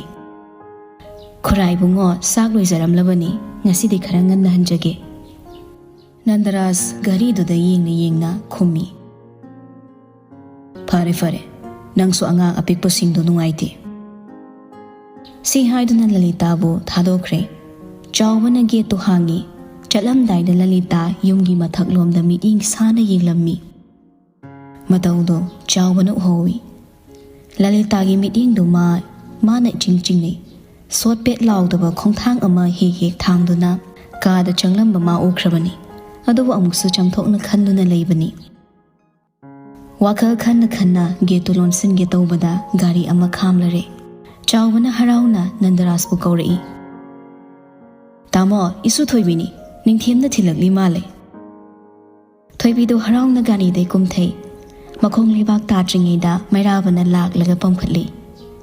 "ꯈꯨꯔꯥꯏ ꯏꯕꯨꯡꯉꯣ, ꯆꯥꯛ ꯂꯣꯏꯖꯔꯝꯂꯕꯅꯤ, ꯉꯁꯤꯗꯤ ꯈꯔ ꯉꯟꯅ ꯍꯟꯖꯒꯦ"꯫ ꯅꯟꯗꯔꯥꯖ ꯘꯔꯤꯗꯨꯗ ꯌꯦꯡꯅ ꯌꯦꯡꯅ ꯈꯨꯝꯃꯤ, "ꯐꯔꯦ ꯐꯔꯦ, ꯅꯪꯁꯨ ꯑꯉꯥꯡ ꯑꯄꯤꯛꯄꯁꯤꯡꯗꯨ ꯅꯨꯡꯉꯥꯏꯇꯦ"꯫ ꯁꯤ ꯍꯥꯏꯗꯨꯅ ꯂꯂꯤꯇꯥꯕꯨ ꯊꯥꯗꯣꯛꯈ꯭ꯔꯦ꯫ ꯆꯥꯎꯕꯅ ꯒꯦꯠꯇꯨ ꯍꯥꯡꯉꯤ꯫ ꯆꯠꯂꯝꯗꯥꯏꯗ ꯂꯂꯤꯇꯥ ꯌꯨꯝꯒꯤ ꯃꯊꯛꯂꯣꯝꯗ ꯃꯤꯠꯌꯦꯡ ꯁꯥꯅ ꯌꯦꯡꯂꯝꯃꯤ꯫ ꯃꯇꯧꯗꯣ ꯆꯥꯎꯕꯅ ꯎꯍꯧꯏ꯫ ꯂꯂꯤꯇꯥꯒꯤ ꯃꯤꯠꯌꯦꯡꯗꯨ ꯃꯥ, ꯃꯥꯅ ꯏꯆꯤꯡ ꯆꯤꯡꯅꯩ꯫ ꯁꯣꯠ ꯄꯦꯠ ꯂꯥꯎꯗꯕ ꯈꯣꯡꯊꯥꯡ ꯑꯃ ꯍꯦꯛ ꯍꯦꯛ ꯊꯥꯡꯗꯨꯅ ꯀꯥꯗ ꯆꯪꯂꯝꯕ ꯃꯥ ꯎꯈ꯭ꯔꯕꯅꯤ꯫ ꯑꯗꯨꯕꯨ ꯑꯃꯨꯛꯁꯨ ꯆꯥꯝꯊꯣꯛꯅ ꯈꯟꯗꯨꯅ ꯂꯩꯕꯅꯤ꯫ ꯋꯥꯈꯜ ꯈꯟꯅ ꯈꯟꯅ ꯒꯦꯠꯇꯨ ꯂꯣꯟꯁꯤꯟꯒꯦ ꯇꯧꯕꯗ ꯒꯥꯔꯤ ꯑꯃ ꯈꯥꯝꯂꯔꯦ꯫ ꯆꯥꯎꯕꯅ ꯍꯔꯥꯎꯅ ꯅꯟꯗꯔꯥꯖꯄꯨ ꯀꯧꯔꯛꯏ꯫ "ꯇꯥꯃꯣ, ꯏꯁꯨ ꯊꯣꯏꯕꯤꯅꯤ, ꯅꯤꯡꯊꯦꯝꯅ ꯊꯤꯜꯂꯛꯂꯤ ꯃꯥꯜꯂꯦ"꯫ ꯊꯣꯏꯕꯤꯗꯨ ꯍꯔꯥꯎꯅ ꯒꯥꯔꯤꯗꯩ ꯀꯨꯝꯊꯩ꯫ ꯃꯈꯣꯡ ꯂꯩꯕꯥꯛ ꯇꯥꯗ꯭ꯔꯤꯉꯩꯗ ꯃꯩꯔꯥꯕꯅ ꯂꯥꯛꯂꯒ ꯄꯝꯈꯠꯂꯤ꯫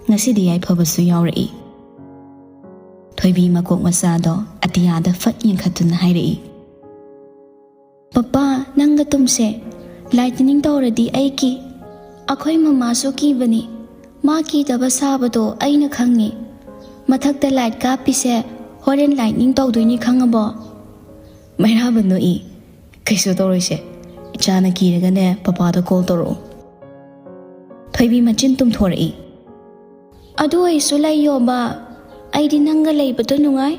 ꯉꯁꯤꯗꯤ ꯌꯥꯏꯐꯕꯁꯨ ꯌꯥꯎꯔꯛꯏ꯫ ꯊꯣꯏꯕꯤ ꯃꯀꯣꯛ ꯃꯆꯥꯗꯣ ꯑꯇꯤꯌꯥꯗ ꯐꯠ ꯌꯦꯡꯈꯠꯇꯨꯅ ꯍꯥꯏꯔꯛꯏ, "ꯄꯄꯥ, ꯅꯪꯒ ꯇꯨꯝꯁꯦ꯫ ꯂꯥꯏꯠ ꯇꯤꯅꯤꯡ ꯇꯧꯔꯗꯤ ꯑꯩ ꯀꯤ꯫ ꯑꯩꯈꯣꯏ ꯃꯃꯥꯁꯨ ꯀꯤꯕꯅꯤ꯫ ꯃꯥ ꯀꯤꯗꯕ ꯁꯥꯕꯗꯣ ꯑꯩꯅ ꯈꯪꯉꯤ꯫ ꯃꯊꯛꯇ ꯂꯥꯏꯠ ꯀꯥꯞꯄꯤꯁꯦ ꯍꯣꯔꯦꯟ ꯂꯥꯏꯠꯅꯤꯡ ꯇꯧꯗꯣꯏꯅꯤ, ꯈꯪꯉꯕꯣ?" ꯃꯩꯔꯥꯕ ꯅꯣꯛꯏ꯫ "ꯀꯩꯁꯨ ꯇꯧꯔꯣꯏꯁꯦ꯫ ꯏꯆꯥꯅ ꯀꯤꯔꯒꯅꯦ ꯄꯄꯥꯗ ꯀꯣꯜ ꯇꯧꯔꯛꯑꯣ"꯫ ꯊꯣꯏꯕꯤ ꯃꯆꯤꯟ ꯇꯨꯝꯊꯣꯔꯛꯏ꯫ "ꯑꯗꯨ ꯑꯣꯏꯁꯨ ꯂꯩꯌꯣꯕ, ꯑꯩꯗꯤ ꯅꯪꯒ ꯂꯩꯕꯗꯣ ꯅꯨꯡꯉꯥꯏ꯫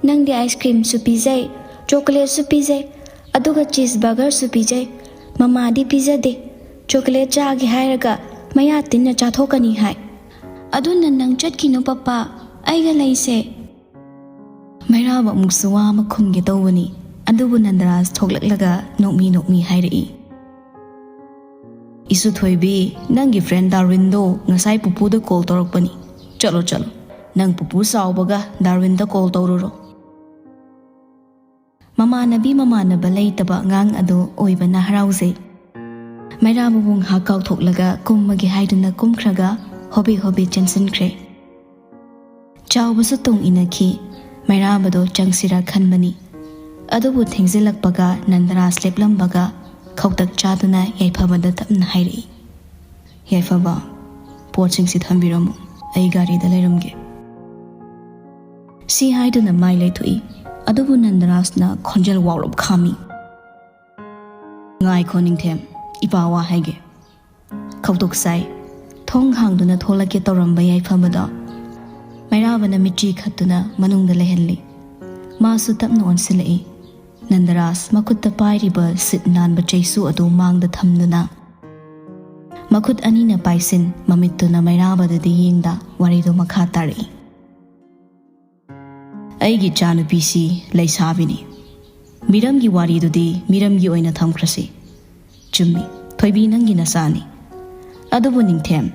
ꯅꯪꯗꯤ ꯑꯥꯏꯁ ꯀ꯭ꯔꯤꯝꯁꯨ ꯄꯤꯖꯩ, ꯆꯣꯀꯣꯂꯦꯠꯁꯨ ꯄꯤꯖꯩ, ꯑꯗꯨꯒ ꯆꯤꯁ ꯕꯔꯒꯔꯁꯨ ꯄꯤꯖꯩ꯫ ꯃꯃꯥꯗꯤ ꯄꯤꯖꯗꯦ꯫ ꯆꯣꯀꯣꯂꯦꯠ ꯆꯥꯒꯦ ꯍꯥꯏꯔꯒ ꯃꯌꯥ ꯇꯤꯟꯅ ꯆꯥꯊꯣꯛꯀꯅꯤ ꯍꯥꯏ꯫ ꯑꯗꯨꯅ ꯅꯪ ꯆꯠꯈꯤꯅꯨ ꯄꯄꯥ, ꯑꯩꯒ ꯂꯩꯁꯦ"꯫ ꯃꯩꯔꯥꯕ ꯑꯃꯨꯛꯁꯨ ꯋꯥ ꯑꯃ ꯈꯨꯝꯒꯦ ꯇꯧꯕꯅꯤ, ꯑꯗꯨꯕꯨ ꯅꯟꯗꯔꯥꯖ ꯊꯣꯛꯂꯛꯂꯒ ꯅꯣꯛꯃꯤ ꯅꯣꯛꯃꯤ ꯍꯥꯏꯔꯛꯏ, "ꯏꯁꯨ ꯊꯣꯏꯕꯤ, ꯅꯪꯒꯤ ꯐ꯭ꯔꯦꯟ ꯗꯥꯔꯋꯤꯟꯗꯣ ꯉꯁꯥꯏ ꯄꯨꯄꯨꯗ ꯀꯣꯜ ꯇꯧꯔꯛꯄꯅꯤ꯫ ꯆꯠꯂꯣ ꯆꯠꯂꯣ, ꯅꯪ ꯄꯨꯄꯨ ꯆꯥꯎꯕꯒ ꯗꯥꯔꯋꯤꯟꯗ ꯀꯣꯜ ꯇꯧꯔꯨꯔꯣ"꯫ ꯃꯃꯥꯟꯅꯕꯤ ꯃꯃꯥꯟꯅꯕ ꯂꯩꯇꯕ ꯑꯉꯥꯡ ꯑꯗꯨ ꯑꯣꯏꯕꯅ ꯍꯔꯥꯎꯖꯩ꯫ ꯃꯩꯔꯥꯕꯕꯨ ꯉꯥꯏꯍꯥꯛ ꯀꯥꯎꯊꯣꯛꯂꯒ ꯀꯨꯝꯃꯒꯦ ꯍꯥꯏꯗꯨꯅ ꯀꯨꯝꯈ꯭ꯔꯒ ꯍꯣꯕꯦ ꯍꯣꯕꯦ ꯆꯦꯟꯁꯤꯟꯈ꯭ꯔꯦ꯫ ꯆꯥꯎꯕꯁꯨ ꯇꯨꯡ ꯏꯟꯅꯈꯤ꯫ ꯃꯩꯔꯥꯕꯗꯣ ꯆꯪꯁꯤꯔꯥ ꯈꯟꯕꯅꯤ꯫ ꯑꯗꯨꯕꯨ ꯊꯦꯡꯖꯤꯜꯂꯛꯄꯒ ꯅꯟꯗꯔꯥꯖ ꯂꯦꯞꯂꯝꯕꯒ ꯈꯧꯇꯛ ꯆꯥꯗꯨꯅ ꯌꯥꯏꯐꯕꯗ ꯇꯞꯅ ꯍꯥꯏꯔꯛꯏ, "ꯌꯥꯏꯐꯕ, ꯄꯣꯠꯁꯤꯡꯁꯤ ꯊꯝꯕꯤꯔꯝꯃꯨ, ꯑꯩ ꯒꯥꯔꯤꯗ ꯂꯩꯔꯝꯒꯦ"꯫ ꯁꯤ ꯍꯥꯏꯗꯨꯅ ꯃꯥꯏ ꯂꯩꯊꯣꯛꯏ꯫ ꯑꯗꯨꯕꯨ ꯅꯟꯗꯔꯥꯖꯅ ꯈꯣꯟꯖꯦꯜ ꯋꯥꯎꯔꯞ ꯈꯥꯝꯃꯤ, "ꯉꯥꯏꯈꯣ ꯅꯤꯡꯊꯦꯝ, ꯏꯄꯥ ꯋꯥ ꯍꯥꯏꯒꯦ"꯫ ꯈꯧꯇꯣꯛ ꯆꯥꯏ꯫ ꯊꯣꯡ ꯍꯥꯡꯗꯨꯅ ꯊꯣꯛꯂꯛꯀꯦ ꯇꯧꯔꯝꯕ ꯌꯥꯏꯐꯕꯗꯣ ꯃꯩꯔꯥꯕꯅ ꯃꯤꯠꯆꯤ ꯈꯠꯇꯨꯅ ꯃꯅꯨꯡꯗ ꯂꯩꯍꯜꯂꯤ꯫ ꯃꯥꯁꯨ ꯇꯞꯅ ꯑꯣꯟꯁꯤꯜꯂꯛꯏ꯫ ꯅꯟꯗꯔꯥꯖ ꯃꯈꯨꯠꯇ ꯄꯥꯏꯔꯤꯕ ꯁꯤꯠ ꯅꯥꯟꯕ ꯆꯩꯁꯨ ꯑꯗꯨ ꯃꯥꯡꯗ ꯊꯝꯗꯨꯅ ꯃꯈꯨꯠ ꯑꯅꯤꯅ ꯄꯥꯏꯁꯤꯟ, ꯃꯃꯤꯠꯇꯨꯅ ꯃꯩꯔꯥꯕꯗꯗꯤ ꯌꯦꯡꯗ ꯋꯥꯔꯤꯗꯨ ꯃꯈꯥ ꯇꯥꯔꯛꯏ꯫ "ꯑꯩꯒꯤ ꯏꯆꯥꯅꯨꯄꯤꯁꯤ ꯂꯩꯁꯥꯕꯤꯅꯤ꯫ ꯃꯤꯔꯝꯒꯤ ꯋꯥꯔꯤꯗꯨꯗꯤ ꯃꯤꯔꯝꯒꯤ ꯑꯣꯏꯅ ꯊꯝꯈ꯭ꯔꯁꯤ꯫ ꯆꯨꯝꯃꯤ, ꯊꯣꯏꯕꯤ ꯅꯪꯒꯤ ꯅꯆꯥꯅꯤ꯫ ꯑꯗꯨꯕꯨ ꯅꯤꯡꯊꯦꯝ,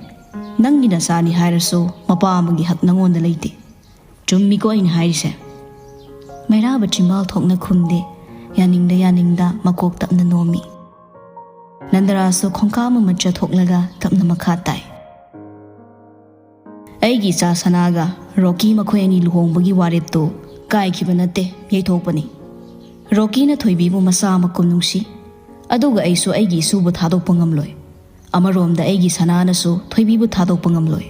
ꯅꯪꯒꯤ ꯅꯆꯥꯅꯤ ꯍꯥꯏꯔꯁꯨ ꯃꯄꯥ ꯑꯃꯒꯤ ꯍꯛ ꯅꯪꯉꯣꯟꯗ ꯂꯩꯇꯦ꯫ ꯆꯨꯝꯃꯤꯀꯣ ꯑꯩꯅ ꯍꯥꯏꯔꯤꯁꯦ?" ꯃꯩꯔꯥꯕ ꯆꯤꯝꯕꯥꯜ ꯊꯣꯛꯅ ꯈꯨꯝꯗꯦ꯫ ꯌꯥꯅꯤꯡꯗ ꯌꯥꯅꯤꯡꯗ ꯃꯀꯣꯛ ꯇꯞꯅ ꯅꯣꯝꯃꯤ꯫ ꯅꯟꯗꯔꯥꯖꯁꯨ ꯈꯣꯡꯀꯥꯞ ꯑꯃ ꯆꯠꯊꯣꯛꯂꯒ ꯇꯞꯅ ꯃꯈꯥ ꯇꯥꯏ꯫ "ꯑꯩꯒꯤ ꯏꯆꯥ ꯁꯅꯥꯒ ꯔꯣꯀꯤ ꯃꯈꯣꯏ ꯑꯅꯤ ꯂꯨꯍꯣꯡꯕꯒꯤ ꯋꯥꯔꯦꯞꯇꯨ ꯀꯥꯏꯈꯤꯕ ꯅꯠꯇꯦ, ꯌꯩꯊꯣꯛꯄꯅꯤ꯫ ꯔꯣꯀꯤꯅ ꯊꯣꯏꯕꯤꯕꯨ ꯃꯆꯥ ꯑꯃ ꯀꯨꯝ ꯅꯨꯡꯁꯤ, ꯑꯗꯨꯒ ꯑꯩꯁꯨ ꯑꯩꯒꯤ ꯏꯁꯨꯕꯨ ꯊꯥꯗꯣꯛꯄ ꯉꯝꯂꯣꯏ꯫ ꯑꯃꯔꯣꯝꯗ ꯑꯩꯒꯤ ꯁꯅꯥꯅꯁꯨ ꯊꯣꯏꯕꯤꯕꯨ ꯊꯥꯗꯣꯛꯄ ꯉꯝꯂꯣꯏ"꯫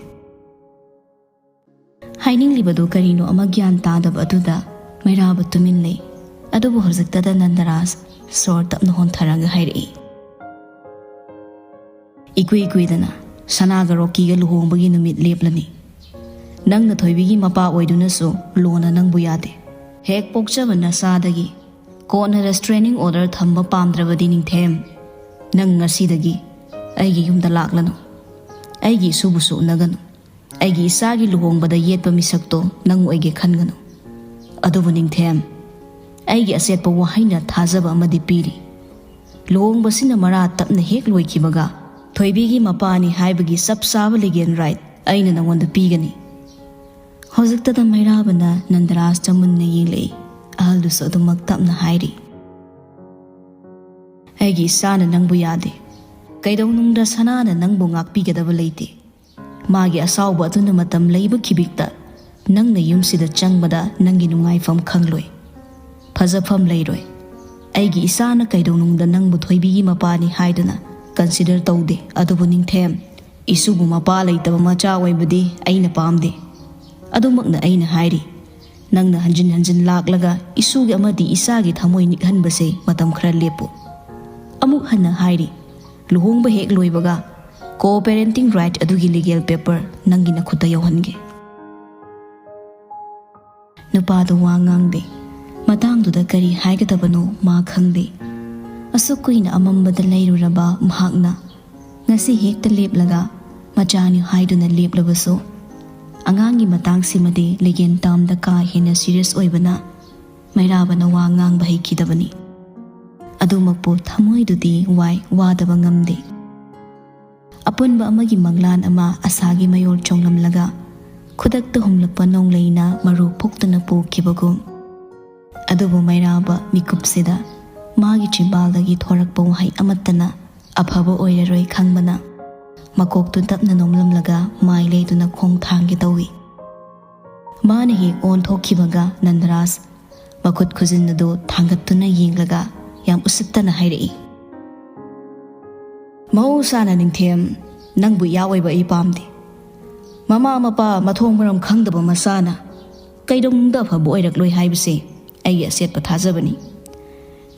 ꯍꯥꯏꯅꯤꯡꯂꯤꯕꯗꯨ ꯀꯔꯤꯅꯣ ꯑꯃ ꯒ꯭ꯌꯥꯟ ꯇꯥꯗꯕ ꯑꯗꯨꯗ ꯃꯩꯔꯥꯕ ꯇꯨꯃꯤꯟ ꯂꯩ꯫ ꯑꯗꯨꯕꯨ ꯍꯧꯖꯤꯛꯇꯗ ꯅꯟꯗꯔꯥꯖ ꯁꯣꯔ ꯇꯞꯅ ꯍꯣꯟꯊꯔꯒ ꯍꯥꯏꯔꯛꯏ, "ꯏꯀꯨꯏ ꯀꯨꯏꯗꯅ ꯁꯅꯥꯒ ꯔꯣꯀꯤꯒ ꯂꯨꯍꯣꯡꯕꯒꯤ ꯅꯨꯃꯤꯠ ꯂꯦꯞꯂꯅꯤ꯫ ꯅꯪꯅ ꯊꯣꯏꯕꯤꯒꯤ ꯃꯄꯥ ꯑꯣꯏꯗꯨꯅꯁꯨ ꯂꯣꯅ ꯅꯪꯕꯨ ꯌꯥꯗꯦ꯫ ꯍꯦꯛ ꯄꯣꯛꯆꯕ ꯅꯆꯥꯗꯒꯤ ꯀꯣꯔꯠꯅ ꯔꯦꯁꯇ꯭ꯔꯦꯅꯤꯡ ꯑꯣꯔꯗꯔ ꯊꯝꯕ ꯄꯥꯝꯗ꯭ꯔꯕꯗꯤ ꯅꯤꯡꯊꯦꯝ, ꯅꯪ ꯉꯁꯤꯗꯒꯤ ꯑꯩꯒꯤ ꯌꯨꯝꯗ ꯂꯥꯛꯂꯅꯨ꯫ ꯑꯩꯒꯤ ꯏꯁꯨꯕꯨꯁꯨ ꯎꯅꯒꯅꯨ꯫ ꯑꯩꯒꯤ ꯏꯆꯥꯒꯤ ꯂꯨꯍꯣꯡꯕꯗ ꯌꯦꯠꯄ ꯃꯤꯁꯛꯇꯣ ꯅꯪ ꯑꯣꯏꯒꯦ ꯈꯟꯒꯅꯨ꯫ ꯑꯗꯨꯕꯨ ꯅꯤꯡꯊꯦꯝ, ꯑꯩꯒꯤ ꯑꯆꯦꯠꯄ ꯋꯥꯍꯩꯅ ꯊꯥꯖꯕ ꯑꯃꯗꯤ ꯄꯤꯔꯤ꯫ ꯂꯨꯍꯣꯡꯕꯁꯤꯅ ꯃꯔꯥ ꯇꯞꯅ ꯍꯦꯛ ꯂꯣꯏꯈꯤꯕꯒ ꯊꯣꯏꯕꯤꯒꯤ ꯃꯄꯥꯅꯤ ꯍꯥꯏꯕꯒꯤ ꯆꯞ ꯆꯥꯕ ꯂꯤꯒꯦꯜ ꯔꯥꯏꯠ ꯑꯩꯅ ꯅꯉꯣꯟꯗ ꯄꯤꯒꯅꯤ"꯫ ꯍꯧꯖꯤꯛꯇꯗ ꯃꯩꯔꯥꯕꯅ ꯅꯟꯗꯔꯥꯖꯇ ꯃꯨꯟꯅ ꯌꯦꯡꯂꯛꯏ꯫ ꯑꯍꯜꯗꯨꯁꯨ ꯑꯗꯨꯃꯛ ꯇꯞꯅ ꯍꯥꯏꯔꯤ, "ꯑꯩꯒꯤ ꯏꯆꯥꯅ ꯅꯪꯕꯨ ꯌꯥꯗꯦ꯫ ꯀꯩꯗꯧꯅꯨꯡꯗ ꯁꯅꯥꯅ ꯅꯪꯕꯨ ꯉꯥꯛꯄꯤꯒꯗꯕ ꯂꯩꯇꯦ꯫ ꯃꯥꯒꯤ ꯑꯁꯥꯎꯕ ꯑꯗꯨꯅ ꯃꯇꯝ ꯂꯩꯕ ꯈꯤꯕꯤꯛꯇ ꯅꯪꯅ ꯌꯨꯝꯁꯤꯗ ꯆꯪꯕꯗ ꯅꯪꯒꯤ ꯅꯨꯡꯉꯥꯏꯐꯝ ꯈꯪꯂꯣꯏ, ꯐꯖꯐꯝ ꯂꯩꯔꯣꯏ꯫ ꯑꯩꯒꯤ ꯏꯆꯥꯅ ꯀꯩꯗꯧꯅꯨꯡꯗ ꯅꯪꯕꯨ ꯊꯣꯏꯕꯤꯒꯤ ꯃꯄꯥꯅꯤ ꯍꯥꯏꯗꯨꯅ ꯀꯟꯁꯤꯗꯔ ꯇꯧꯗꯦ꯫ ꯑꯗꯨꯕꯨ ꯅꯤꯡꯊꯦꯝ, ꯏꯁꯨꯕꯨ ꯃꯄꯥ ꯂꯩꯇꯕ ꯃꯆꯥ ꯑꯣꯏꯕꯗꯤ ꯑꯩꯅ ꯄꯥꯝꯗꯦ꯫ ꯑꯗꯨꯃꯛꯅ ꯑꯩꯅ ꯍꯥꯏꯔꯤ, ꯅꯪꯅ ꯍꯟꯖꯤꯟ ꯍꯟꯖꯤꯟ ꯂꯥꯛꯂꯒ ꯏꯁꯨꯒꯤ ꯑꯃꯗꯤ ꯏꯆꯥꯒꯤ ꯊꯃꯣꯏ ꯅꯤꯛꯍꯟꯕꯁꯦ ꯃꯇꯝ ꯈꯔ ꯂꯦꯞꯄꯨ꯫ ꯑꯃꯨꯛ ꯍꯟꯅ ꯍꯥꯏꯔꯤ, ꯂꯨꯍꯣꯡꯕ ꯍꯦꯛ ꯂꯣꯏꯕꯒ ꯀꯣ ꯄꯦꯔꯦꯟꯇꯤꯡ ꯔꯥꯏꯠ ꯑꯗꯨꯒꯤ ꯂꯤꯒꯦꯜ ꯄꯦꯄꯔ ꯅꯪꯒꯤ ꯅꯈꯨꯠꯇ ꯌꯧꯍꯟꯒꯦ꯫ ꯅꯨꯄꯥꯗꯨ ꯋꯥ ꯉꯥꯡꯗꯦ꯫ ꯃꯇꯥꯡꯗꯨꯗ ꯀꯔꯤ ꯍꯥꯏꯒꯗꯕꯅꯣ ꯃꯥ ꯈꯪꯗꯦ꯫ ꯑꯁꯨꯛ ꯀꯨꯏꯅ ꯑꯃꯝꯕꯗ ꯂꯩꯔꯨꯔꯕ ꯃꯍꯥꯛꯅ ꯉꯁꯤ ꯍꯦꯛꯇ ꯂꯦꯞꯂꯒ ꯃꯆꯥꯅꯤ ꯍꯥꯏꯗꯨꯅ ꯂꯦꯞꯂꯕꯁꯨ, ꯑꯉꯥꯡꯒꯤ ꯃꯇꯥꯡꯁꯤꯃꯗꯤ ꯂꯤꯒꯦꯜ ꯇꯥꯝꯗ ꯀꯥ ꯍꯦꯟꯅ ꯁꯤꯔꯤꯌꯁ ꯑꯣꯏꯕꯅ ꯃꯩꯔꯥꯕꯅ ꯋꯥ ꯉꯥꯡꯕ ꯍꯩꯈꯤꯗꯕꯅꯤ꯫ ꯑꯗꯨꯃꯛꯄꯨ ꯊꯃꯣꯏꯗꯨꯗꯤ ꯋꯥꯏ ꯋꯥꯗꯕ ꯉꯝꯗꯦ꯫ ꯑꯄꯨꯟꯕ ꯑꯃꯒꯤ ꯃꯪꯂꯥꯟ ꯑꯃ ꯑꯁꯥꯒꯤ ꯃꯌꯣꯜ ꯆꯣꯡꯂꯝꯂꯒ ꯈꯨꯗꯛꯇ ꯍꯨꯝꯂꯛꯄ ꯅꯣꯡꯂꯩꯅ ꯃꯔꯨ ꯐꯨꯛꯇꯨꯅ ꯄꯨꯈꯤꯕꯒꯨꯝ꯫ ꯑꯗꯨꯕꯨ ꯃꯩꯔꯥꯕ ꯃꯤꯀꯨꯞꯁꯤꯗ ꯃꯥꯒꯤ ꯆꯤꯝꯕꯥꯜꯗꯒꯤ ꯊꯣꯔꯛꯄ ꯋꯥꯍꯩ ꯑꯃꯠꯇꯅ ꯑꯐꯕ ꯑꯣꯏꯔꯔꯣꯏ ꯈꯪꯕꯅ ꯃꯀꯣꯛꯇꯨ ꯇꯞꯅ ꯅꯣꯝꯂꯝꯂꯒ ꯃꯥꯏ ꯂꯩꯗꯨꯅ ꯈꯣꯡ ꯊꯥꯡꯒꯦ ꯇꯧꯏ꯫ ꯃꯥꯅ ꯍꯦꯛ ꯑꯣꯟꯊꯣꯛꯈꯤꯕꯒ ꯅꯟꯗꯔꯥꯖ ꯃꯈꯨꯠ ꯈꯨꯖꯤꯟ ꯑꯗꯨ ꯊꯥꯡꯒꯠꯇꯨꯅ ꯌꯦꯡꯂꯒ ꯌꯥꯝ ꯎꯁꯤꯠꯇꯅ ꯍꯥꯏꯔꯛꯏ, "ꯃꯍꯧꯁꯥꯅ ꯅꯤꯡꯊꯦꯝ, ꯅꯪꯕꯨ ꯏꯌꯥ ꯑꯣꯏꯕ ꯑꯩ ꯄꯥꯝꯗꯦ꯫ ꯃꯃꯥ ꯃꯄꯥ ꯃꯊꯣꯡ ꯃꯔꯝ ꯈꯪꯗꯕ ꯃꯆꯥꯅ ꯀꯩꯗꯧꯅꯨꯡꯗ ꯑꯐꯕ ꯑꯣꯏꯔꯛꯂꯣꯏ ꯍꯥꯏꯕꯁꯦ ꯑꯩꯒꯤ ꯑꯆꯦꯠꯄ ꯊꯥꯖꯕꯅꯤ꯫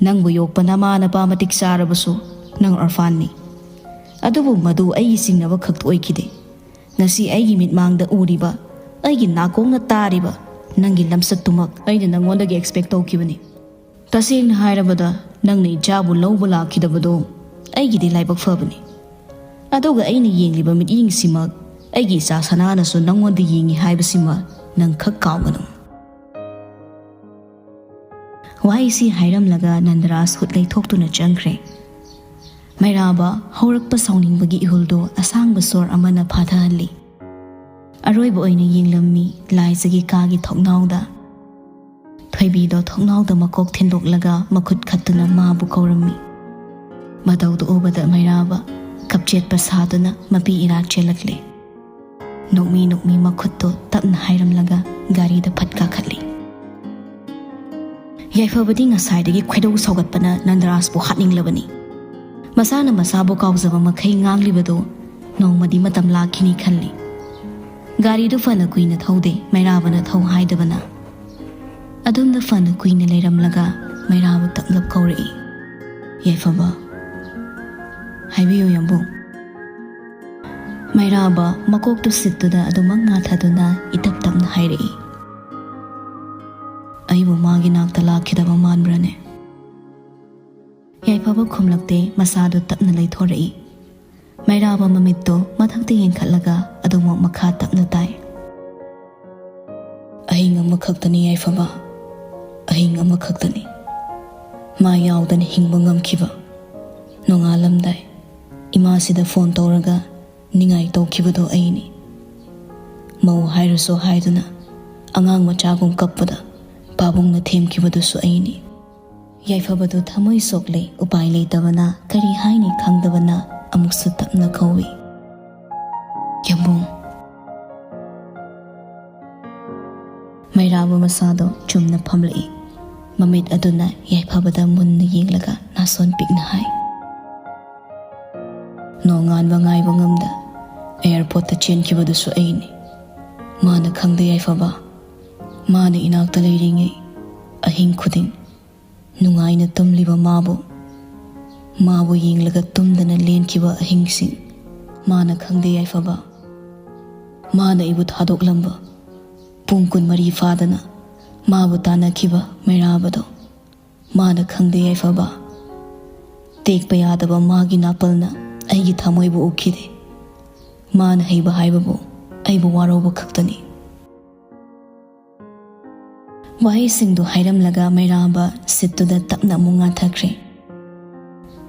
ꯅꯪꯕꯨ ꯌꯣꯛꯄ ꯅꯃꯥ ꯅꯄꯥ ꯃꯇꯤꯛ ꯆꯥꯔꯕꯁꯨ ꯅꯪ ꯑꯣꯔꯐꯥꯟꯅꯤ꯫ ꯑꯗꯨꯕꯨ ꯃꯗꯨ ꯑꯩꯒꯤ ꯆꯤꯡꯅꯕ ꯈꯛꯇ ꯑꯣꯏꯈꯤꯗꯦ꯫ ꯉꯁꯤ ꯑꯩꯒꯤ ꯃꯤꯠꯃꯥꯡꯗ ꯎꯔꯤꯕ, ꯑꯩꯒꯤ ꯅꯥꯀꯣꯡꯅ ꯇꯥꯔꯤꯕ ꯅꯪꯒꯤ ꯂꯝꯆꯠꯇꯨꯃꯛ ꯑꯩꯅ ꯅꯪꯉꯣꯟꯗꯒꯤ ꯑꯦꯛꯁꯄꯦꯛ ꯇꯧꯈꯤꯕꯅꯤ꯫ ꯇꯁꯦꯡꯅ ꯍꯥꯏꯔꯕꯗ, ꯅꯪꯅ ꯏꯆꯥꯕꯨ ꯂꯧꯕ ꯂꯥꯛꯈꯤꯗꯕꯗꯣ ꯑꯩꯒꯤꯗꯤ ꯂꯥꯏꯕꯛ ꯐꯕꯅꯤ꯫ ꯑꯗꯨꯒ ꯑꯩꯅ ꯌꯦꯡꯂꯤꯕ ꯃꯤꯠꯌꯦꯡꯁꯤꯃꯛ ꯑꯩꯒꯤ ꯏꯆꯥ ꯁꯅꯥꯅꯁꯨ ꯅꯪꯉꯣꯟꯗ ꯌꯦꯡꯉꯤ ꯍꯥꯏꯕꯁꯤꯃ ꯅꯪ ꯈꯛ ꯀꯥꯎꯒꯅꯨ꯫" ꯋꯥꯍꯩꯁꯤ ꯍꯥꯏꯔꯝꯂꯒ ꯅꯟꯗꯔꯥꯖ ꯍꯨꯠ ꯂꯩꯊꯣꯛꯇꯨꯅ ꯆꯪꯈ꯭ꯔꯦ꯫ ꯃꯩꯔꯥꯕ ꯍꯧꯔꯛꯄ ꯁꯥꯎꯅꯤꯡꯕꯒꯤ ꯏꯍꯨꯜꯗꯨ ꯑꯁꯥꯡꯕ ꯁꯣꯔ ꯑꯃꯅ ꯐꯥꯊꯍꯜꯂꯤ꯫ ꯑꯔꯣꯏꯕ ꯑꯣꯏꯅ ꯌꯦꯡꯂꯝꯃꯤ ꯂꯥꯏꯖꯒꯤ ꯀꯥꯒꯤ ꯊꯣꯡꯅꯥꯎꯗ꯫ ꯊꯣꯏꯕꯤꯗꯣ ꯊꯣꯡꯅꯥꯎꯗ ꯃꯀꯣꯛ ꯊꯤꯟꯗꯣꯛꯂꯒ ꯃꯈꯨꯠ ꯈꯠꯇꯨꯅ ꯃꯥꯕꯨ ꯀꯧꯔꯝꯃꯤ꯫ ꯃꯇꯧꯗꯨ ꯎꯕꯗ ꯃꯩꯔꯥꯕ ꯀꯞꯆꯦꯠꯄ ꯁꯥꯗꯨꯅ ꯃꯄꯤ ꯏꯔꯥ ꯆꯦꯜꯂꯛꯂꯦ꯫ ꯅꯣꯛꯃꯤ ꯅꯣꯛꯃꯤ ꯃꯈꯨꯠꯇꯨ ꯇꯞꯅ ꯍꯥꯏꯔꯝꯂꯒ ꯒꯥꯔꯤꯗ ꯐꯠ ꯀꯥꯈꯠꯂꯤ꯫ ꯌꯥꯏꯐꯕꯗꯤ ꯉꯁꯥꯏꯗꯒꯤ ꯈꯣꯏꯗꯧ ꯁꯥꯎꯒꯠꯄꯅ ꯅꯟꯗꯔꯥꯖꯄꯨ ꯍꯥꯠꯅꯤꯡꯂꯕꯅꯤ꯫ ꯃꯁꯥꯅ ꯃꯁꯥꯕꯨ ꯀꯥꯎꯖꯕ ꯃꯈꯩ ꯉꯥꯡꯂꯤꯕꯗꯨ ꯅꯣꯡꯃꯗꯤ ꯃꯇꯝ ꯂꯥꯛꯈꯤꯅꯤ ꯈꯜꯂꯤ꯫ ꯒꯥꯔꯤꯗꯨ ꯐꯅ ꯀꯨꯏꯅ ꯊꯧꯗꯦ, ꯃꯩꯔꯥꯕꯅ ꯊꯧ ꯍꯥꯏꯗꯕꯅ꯫ ꯑꯗꯨꯝꯅ ꯐꯅ ꯀꯨꯏꯅ ꯂꯩꯔꯝꯂꯒ ꯃꯩꯔꯥꯕ ꯇꯞꯂꯞ ꯀꯧꯔꯛꯏ, "ꯌꯥꯏꯐꯕ?" "ꯍꯥꯏꯕꯤꯌꯨ, ꯌꯥꯝꯕꯨꯡ?" ꯃꯩꯔꯥꯕ ꯃꯀꯣꯛꯇꯨ ꯁꯤꯠꯇꯨꯗ ꯑꯗꯨꯃꯛ ꯉꯥꯊꯗꯨꯅ ꯏꯇꯞ ꯇꯞꯅ ꯍꯥꯏꯔꯛꯏ, "ꯑꯩꯕꯨ ꯃꯥꯒꯤ ꯅꯥꯛꯇ ꯂꯥꯛꯈꯤꯗꯕ ꯃꯥꯟꯕ꯭ꯔꯅꯦ?" ꯌꯥꯏꯐꯕ ꯈꯨꯝꯂꯛꯇꯦ, ꯃꯁꯥꯗꯨ ꯇꯞꯅ ꯂꯩꯊꯣꯔꯛꯏ꯫ ꯃꯩꯔꯥꯕ ꯃꯃꯤꯠꯇꯨ ꯃꯊꯛꯇ ꯌꯦꯡꯈꯠꯂꯒ ꯑꯗꯨꯃꯛ ꯃꯈꯥ ꯇꯞꯅ ꯇꯥꯏ꯫ "ꯑꯍꯤꯡ ꯑꯃꯈꯛꯇꯅꯤ ꯌꯥꯏꯐꯕ, ꯑꯍꯤꯡ ꯑꯃꯈꯛꯇꯅꯤ꯫ ꯃꯥ ꯌꯥꯎꯗꯅ ꯍꯤꯡꯕ ꯉꯝꯈꯤꯕ꯫ ꯅꯣꯡꯉꯥꯜꯂꯝꯗꯥꯏ ꯏꯃꯥꯁꯤꯗ ꯐꯣꯟ ꯇꯧꯔꯒ ꯅꯤꯡꯉꯥꯏ ꯇꯧꯈꯤꯕꯗꯣ ꯑꯩꯅꯤ꯫ ꯃꯧ ꯍꯥꯏꯔꯨꯁꯣ ꯍꯥꯏꯗꯨꯅ ꯑꯉꯥꯡ ꯃꯆꯥꯒꯨꯝ ꯀꯞꯄꯗ ꯄꯥꯕꯨꯡꯅ ꯊꯦꯝꯈꯤꯕꯗꯨꯁꯨ ꯑꯩꯅꯤ꯫" ꯌꯥꯏꯐꯕꯗꯨ ꯊꯃꯣꯏ ꯁꯣꯛꯂꯦ, ꯎꯄꯥꯏ ꯂꯩꯇꯕꯅ ꯀꯔꯤ ꯍꯥꯏꯅꯤ ꯈꯪꯗꯕꯅ ꯑꯃꯨꯛꯁꯨ ꯇꯞꯅ ꯀꯧꯏ, "ꯌꯥꯝꯕꯨꯡ!" ꯃꯩꯔꯥꯕ ꯃꯁꯥꯗꯣ ꯆꯨꯝꯅ ꯐꯝꯂꯛꯏ꯫ ꯃꯃꯤꯠ ꯑꯗꯨꯅ ꯌꯥꯏꯐꯕꯗ ꯃꯨꯟꯅ ꯌꯦꯡꯂꯒ ꯅꯥꯁꯣꯟ ꯄꯤꯛꯅ ꯍꯥꯏ, "ꯅꯣꯡꯉꯥꯟꯕ ꯉꯥꯏꯕ ꯉꯝꯗ ꯑꯦꯌꯥꯔꯄꯣꯔꯠꯇ ꯆꯦꯟꯈꯤꯕꯗꯨꯁꯨ ꯑꯩꯅꯤ꯫ ꯃꯥꯅ ꯈꯪꯗꯦ ꯌꯥꯏꯐꯕ, ꯃꯥꯅ ꯏꯅꯥꯛꯇ ꯂꯩꯔꯤꯉꯩ ꯑꯍꯤꯡ ꯈꯨꯗꯤꯡ ꯅꯨꯡꯉꯥꯏꯅ ꯇꯨꯝꯂꯤꯕ ꯃꯥꯕꯨ, ꯃꯥꯕꯨ ꯌꯦꯡꯂꯒ ꯇꯨꯝꯗꯅ ꯂꯦꯟꯈꯤꯕ ꯑꯍꯤꯡꯁꯤꯡ꯫ ꯃꯥꯅ ꯈꯪꯗꯦ ꯌꯥꯏꯐꯕ, ꯃꯥꯅ ꯑꯩꯕꯨ ꯊꯥꯗꯣꯛꯂꯝꯕ ꯄꯨꯡ ꯀꯨꯟꯃꯔꯤ ꯐꯥꯗꯅ ꯃꯥꯕꯨ ꯇꯥꯟꯅꯈꯤꯕ ꯃꯩꯔꯥꯕꯗꯣ꯫ ꯃꯥꯅ ꯈꯪꯗꯦ ꯌꯥꯏꯐꯕ, ꯇꯦꯛꯄ ꯌꯥꯗꯕ ꯃꯥꯒꯤ ꯅꯥꯄꯜꯅ ꯑꯩꯒꯤ ꯊꯃꯣꯏꯕꯨ ꯎꯈꯤꯗꯦ꯫ ꯃꯥꯅ ꯍꯩꯕ ꯍꯥꯏꯕꯕꯨ ꯑꯩꯕꯨ ꯋꯥꯔꯧꯕ ꯈꯛꯇꯅꯤ꯫" ꯋꯥꯍꯩꯁꯤꯡꯗꯨ ꯍꯥꯏꯔꯝꯂꯒ ꯃꯩꯔꯥꯕ ꯁꯤꯠꯇꯨꯗ ꯇꯞꯅ ꯑꯃꯨꯛ ꯉꯥꯊꯈ꯭ꯔꯦ꯫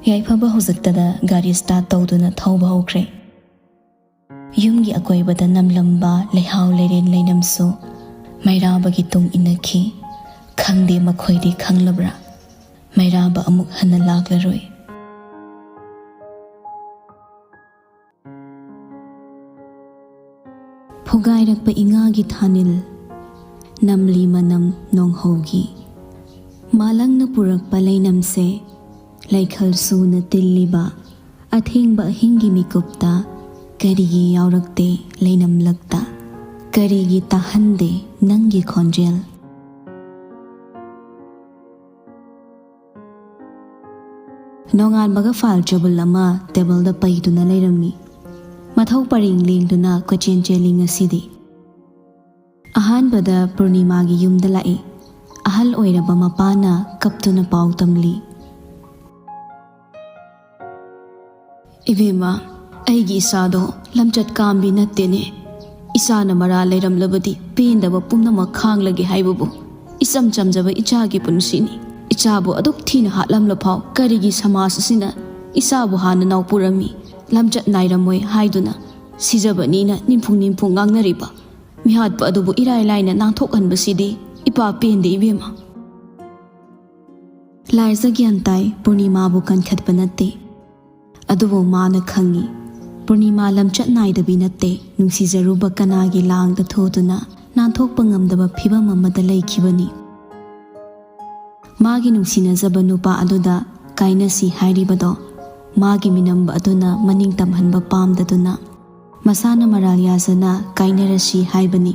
ꯌꯥꯏꯐꯕ ꯍꯧꯖꯤꯛꯇꯗ ꯒꯥꯔꯤ ꯁ꯭ꯇꯥꯔꯠ ꯇꯧꯗꯨꯅ ꯊꯧꯕ ꯍꯧꯈ꯭ꯔꯦ꯫ ꯌꯨꯝꯒꯤ ꯑꯀꯣꯏꯕꯗ ꯅꯝꯂꯝꯕ ꯂꯩꯍꯥꯎ ꯂꯩꯔꯦꯟ ꯂꯩꯅꯝꯁꯨ ꯃꯩꯔꯥꯕꯒꯤ ꯇꯨꯡ ꯏꯟꯅꯈꯤ꯫ ꯈꯪꯗꯦ ꯃꯈꯣꯏꯗꯤ ꯈꯪꯂꯕ꯭ꯔꯥ, ꯃꯩꯔꯥꯕ ꯑꯃꯨꯛ ꯍꯟꯅ ꯂꯥꯛꯂꯔꯣꯏ꯫ ꯒꯥꯏꯔꯛꯄ ꯏꯉꯥꯒꯤ ꯊꯥꯅꯤꯜ, ꯅꯝꯂꯤ ꯃꯅꯝ ꯅꯣꯡꯍꯧꯒꯤ꯫ ꯃꯥꯂꯪꯅ ꯄꯨꯔꯛꯄ ꯂꯩꯅꯝꯁꯦ, ꯂꯩꯈꯜ ꯁꯨꯅ ꯇꯤꯜꯂꯤꯕ ꯑꯊꯦꯡꯕ ꯑꯍꯤꯡꯒꯤ ꯃꯤꯀꯨꯞꯇ ꯀꯔꯤꯒꯤ ꯌꯥꯎꯔꯛꯇꯦ ꯂꯩꯅꯝꯂꯛꯇ? ꯀꯔꯤꯒꯤ ꯇꯥꯍꯟꯗꯦ ꯅꯪꯒꯤ ꯈꯣꯟꯖꯦꯜ? ꯅꯣꯡꯉꯥꯟꯕꯒ ꯐꯥꯏꯜ ꯆꯕꯨꯜ ꯑꯃ ꯇꯦꯕꯜꯗ ꯄꯩꯗꯨꯅ ꯂꯩꯔꯝꯃꯤ꯫ ꯃꯊꯧ ꯄꯔꯦꯡ ꯂꯦꯡꯗꯨꯅ ꯀꯣꯏꯆꯦꯟ ꯆꯦꯜꯂꯤ ꯉꯁꯤꯗꯤ꯫ ꯑꯍꯥꯟꯕꯗ ꯄꯨꯔꯅꯤꯃꯥꯒꯤ ꯌꯨꯝꯗ ꯂꯥꯛꯏ꯫ ꯑꯍꯜ ꯑꯣꯏꯔꯕ ꯃꯄꯥꯅ ꯀꯞꯇꯨꯅ ꯄꯥꯎ ꯇꯝꯂꯤ꯫ "ꯏꯕꯦꯝꯃ, ꯑꯩꯒꯤ ꯏꯆꯥꯗꯣ ꯂꯝꯆꯠ ꯀꯥꯝꯕꯤ ꯅꯠꯇꯦꯅꯦ꯫ ꯏꯆꯥꯅ ꯃꯔꯥ ꯂꯩꯔꯝꯂꯕꯗꯤ ꯄꯦꯟꯗꯕ ꯄꯨꯝꯅꯃꯛ ꯈꯥꯡꯂꯒꯦ ꯍꯥꯏꯕꯕꯨ ꯏꯆꯝ ꯆꯝꯖꯕ ꯏꯆꯥꯒꯤ ꯄꯨꯟꯁꯤꯅꯤ꯫ ꯏꯆꯥꯕꯨ ꯑꯗꯨꯛ ꯊꯤꯅ ꯍꯥꯠꯂꯝꯂꯐꯥꯎ ꯀꯔꯤꯒꯤ ꯁꯃꯥꯖ ꯑꯁꯤꯅ ꯏꯆꯥꯕꯨ ꯍꯥꯟꯅ ꯅꯥꯎꯄꯨꯔꯝꯃꯤ, ꯂꯝꯆꯠ ꯅꯥꯏꯔꯝꯃꯣꯏ ꯍꯥꯏꯗꯨꯅ ꯁꯤꯖꯕꯅꯤꯅ ꯅꯤꯝꯐꯨ ꯅꯤꯝꯐꯨ ꯉꯥꯡꯅꯔꯤꯕ ꯃꯤꯍꯥꯠꯄ ꯑꯗꯨꯕꯨ ꯏꯔꯥꯏ ꯂꯥꯏꯅ ꯅꯥꯟꯊꯣꯛꯍꯟꯕꯁꯤꯗꯤ ꯏꯄꯥ ꯄꯦꯟꯗꯦ ꯏꯕꯦꯝꯃ"꯫ ꯂꯥꯏꯖ ꯒ꯭ꯌꯥꯟ ꯇꯥꯏ, ꯄꯨꯔꯅꯤꯃꯥꯕꯨ ꯀꯟꯈꯠꯄ ꯅꯠꯇꯦ꯫ ꯑꯗꯨꯕꯨ ꯃꯥꯅ ꯈꯪꯏ, ꯄꯨꯔꯅꯤꯃꯥ ꯂꯝꯆꯠ ꯅꯥꯏꯗꯕꯤ ꯅꯠꯇꯦ, ꯅꯨꯡꯁꯤꯖꯔꯨꯕ ꯀꯅꯥꯒꯤ ꯂꯥꯡꯗ ꯊꯨꯗꯨꯅ ꯅꯥꯟꯊꯣꯛꯄ ꯉꯝꯗꯕ ꯐꯤꯚꯝ ꯑꯃꯗ ꯂꯩꯈꯤꯕꯅꯤ꯫ ꯃꯥꯒꯤ ꯅꯨꯡꯁꯤꯅꯖꯕ ꯅꯨꯄꯥ ꯑꯗꯨꯗ ꯀꯥꯏꯅꯁꯤ ꯍꯥꯏꯔꯤꯕꯗꯣ, ꯃꯥꯒꯤ ꯃꯤꯅꯝꯕ ꯑꯗꯨꯅ ꯃꯅꯤꯡ ꯇꯝꯍꯟꯕ ꯄꯥꯝꯗꯗꯨꯅ ꯃꯁꯥꯅ ꯃꯔꯥꯜ ꯌꯥꯖꯅ ꯀꯥꯏꯅꯔꯁꯤ ꯍꯥꯏꯕꯅꯤ꯫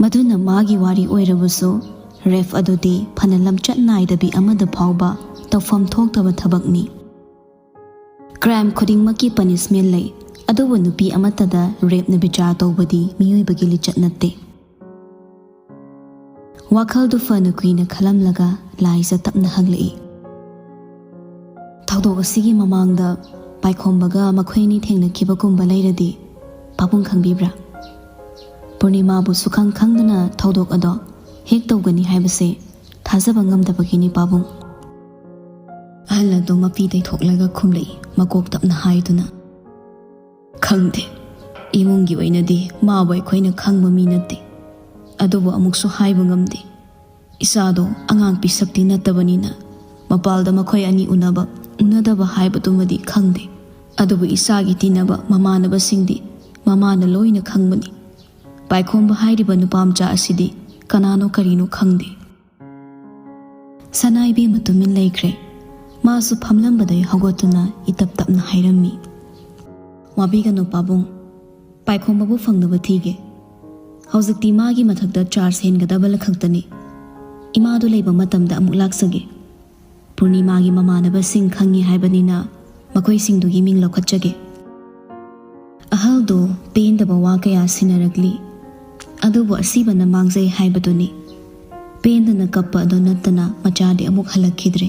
ꯃꯗꯨꯅ ꯃꯥꯒꯤ ꯋꯥꯔꯤ ꯑꯣꯏꯔꯕꯁꯨ, ꯔꯦꯞ ꯑꯗꯨꯗꯤ ꯐꯅ ꯂꯝꯆꯠ ꯅꯥꯏꯗꯕꯤ ꯑꯃꯗ ꯐꯥꯎꯕ ꯇꯧꯐꯝ ꯊꯣꯛꯇꯕ ꯊꯕꯛꯅꯤ꯫ ꯀ꯭ꯔꯥꯏꯝ ꯈꯨꯗꯤꯡꯃꯛꯀꯤ ꯄꯅꯤꯁꯃꯦꯟ ꯂꯩ, ꯑꯗꯨꯕꯨ ꯅꯨꯄꯤ ꯑꯃꯠꯇꯗ ꯔꯦꯞꯅ ꯕꯤꯆꯥꯔ ꯇꯧꯕꯗꯤ ꯃꯤꯑꯣꯏꯕꯒꯤ ꯂꯤꯆꯠ ꯅꯠꯇꯦ꯫ ꯋꯥꯈꯜꯗꯨ ꯐꯅ ꯀꯨꯏꯅ ꯈꯜꯂꯝꯂꯒ ꯂꯥꯏꯖ ꯇꯞꯅ ꯍꯪꯂꯛꯏ, "ꯊꯧꯗꯣꯛ ꯑꯁꯤꯒꯤ ꯃꯃꯥꯡꯗ ꯄꯥꯏꯈꯣꯝꯕꯒ ꯃꯈꯣꯏ ꯑꯅꯤ ꯊꯦꯡꯅꯈꯤꯕꯒꯨꯝꯕ ꯂꯩꯔꯗꯤ ꯄꯥꯕꯨꯡ ꯈꯪꯕꯤꯕ꯭ꯔꯥ? ꯄꯨꯔꯅꯤꯃꯥꯕꯨ ꯁꯨꯈꯪ ꯈꯪꯗꯅ ꯊꯧꯗꯣꯛ ꯑꯗꯣ ꯍꯦꯛ ꯇꯧꯒꯅꯤ ꯍꯥꯏꯕꯁꯦ ꯊꯥꯖꯕ ꯉꯝꯗꯕꯒꯤꯅꯤ ꯄꯥꯕꯨꯡ"꯫ ꯑꯍꯜ ꯑꯗꯨ ꯃꯄꯤ ꯇꯩꯊꯣꯛꯂꯒ ꯈꯨꯝꯂꯛꯏ, ꯃꯀꯣꯛ ꯇꯞꯅ ꯍꯥꯏꯗꯨꯅ, "ꯈꯪꯗꯦ꯫ ꯏꯃꯨꯡꯒꯤ ꯑꯣꯏꯅꯗꯤ ꯃꯥꯕꯨ ꯑꯩꯈꯣꯏꯅ ꯈꯪꯕ ꯃꯤ ꯅꯠꯇꯦ꯫ ꯑꯗꯨꯕꯨ ꯑꯃꯨꯛꯁꯨ ꯍꯥꯏꯕ ꯉꯝꯗꯦ꯫ ꯏꯆꯥꯗꯣ ꯑꯉꯥꯡ ꯄꯤꯁꯛꯇꯤ ꯅꯠꯇꯕꯅꯤꯅ ꯃꯄꯥꯜꯗ ꯃꯈꯣꯏ ꯑꯅꯤ ꯎꯅꯕ ꯎꯅꯗꯕ ꯍꯥꯏꯕꯗꯨꯃꯗꯤ ꯈꯪꯗꯦ꯫ ꯑꯗꯨꯕꯨ ꯏꯆꯥꯒꯤ ꯇꯤꯟꯅꯕ ꯃꯃꯥꯟꯅꯕꯁꯤꯡꯗꯤ ꯃꯃꯥꯅ ꯂꯣꯏꯅ ꯈꯪꯕꯅꯤ꯫ ꯄꯥꯏꯈꯣꯝꯕ ꯍꯥꯏꯔꯤꯕ ꯅꯨꯄꯥ ꯃꯆꯥ ꯑꯁꯤꯗꯤ ꯀꯅꯥꯅꯣ ꯀꯔꯤꯅꯣ ꯈꯪꯗꯦ꯫ ꯁꯅꯥ ꯏꯕꯦꯝꯃ ꯇꯨꯃꯤꯟ ꯂꯩꯈ꯭ꯔꯦ꯫ ꯃꯥꯁꯨ ꯐꯝꯂꯝꯕꯗꯩ ꯍꯧꯒꯠꯇꯨꯅ ꯏꯇꯞ ꯇꯞꯅ ꯍꯥꯏꯔꯝꯃꯤ, "ꯋꯥꯕꯤꯒꯅꯨ ꯄꯥꯕꯨꯡ, ꯄꯥꯏꯈꯣꯝꯕꯕꯨ ꯐꯪꯅꯕ ꯊꯤꯒꯦ꯫ ꯍꯧꯖꯤꯛꯇꯤ ꯃꯥꯒꯤ ꯃꯊꯛꯇ ꯆꯥꯔꯖ ꯍꯦꯟꯒꯗꯕ ꯈꯛꯇꯅꯤ꯫ ꯏꯃꯥꯗꯨ ꯂꯩꯕ ꯃꯇꯝꯗ ꯑꯃꯨꯛ ꯂꯥꯛꯆꯒꯦ꯫ ꯄꯨꯔꯅꯤꯃꯥꯒꯤ ꯃꯃꯥꯟꯅꯕꯁꯤꯡ ꯈꯪꯉꯤ ꯍꯥꯏꯕꯅꯤꯅ ꯃꯈꯣꯏꯁꯤꯡꯗꯨꯒꯤ ꯃꯤꯡ ꯂꯧꯈꯠꯆꯒꯦ꯫" ꯑꯍꯜꯗꯨ ꯄꯦꯟꯗꯕ ꯋꯥ ꯀꯌꯥ ꯁꯤꯟꯅꯔꯛꯂꯤ꯫ ꯑꯗꯨꯕꯨ ꯑꯁꯤꯕꯅ ꯃꯥꯡꯖꯩ ꯍꯥꯏꯕꯗꯨꯅꯤ꯫ ꯄꯦꯟꯗꯅ ꯀꯞꯄ ꯑꯗꯨ ꯅꯠꯇꯅ ꯃꯆꯥꯗꯤ ꯑꯃꯨꯛ ꯍꯜꯂꯛꯈꯤꯗ꯭ꯔꯦ꯫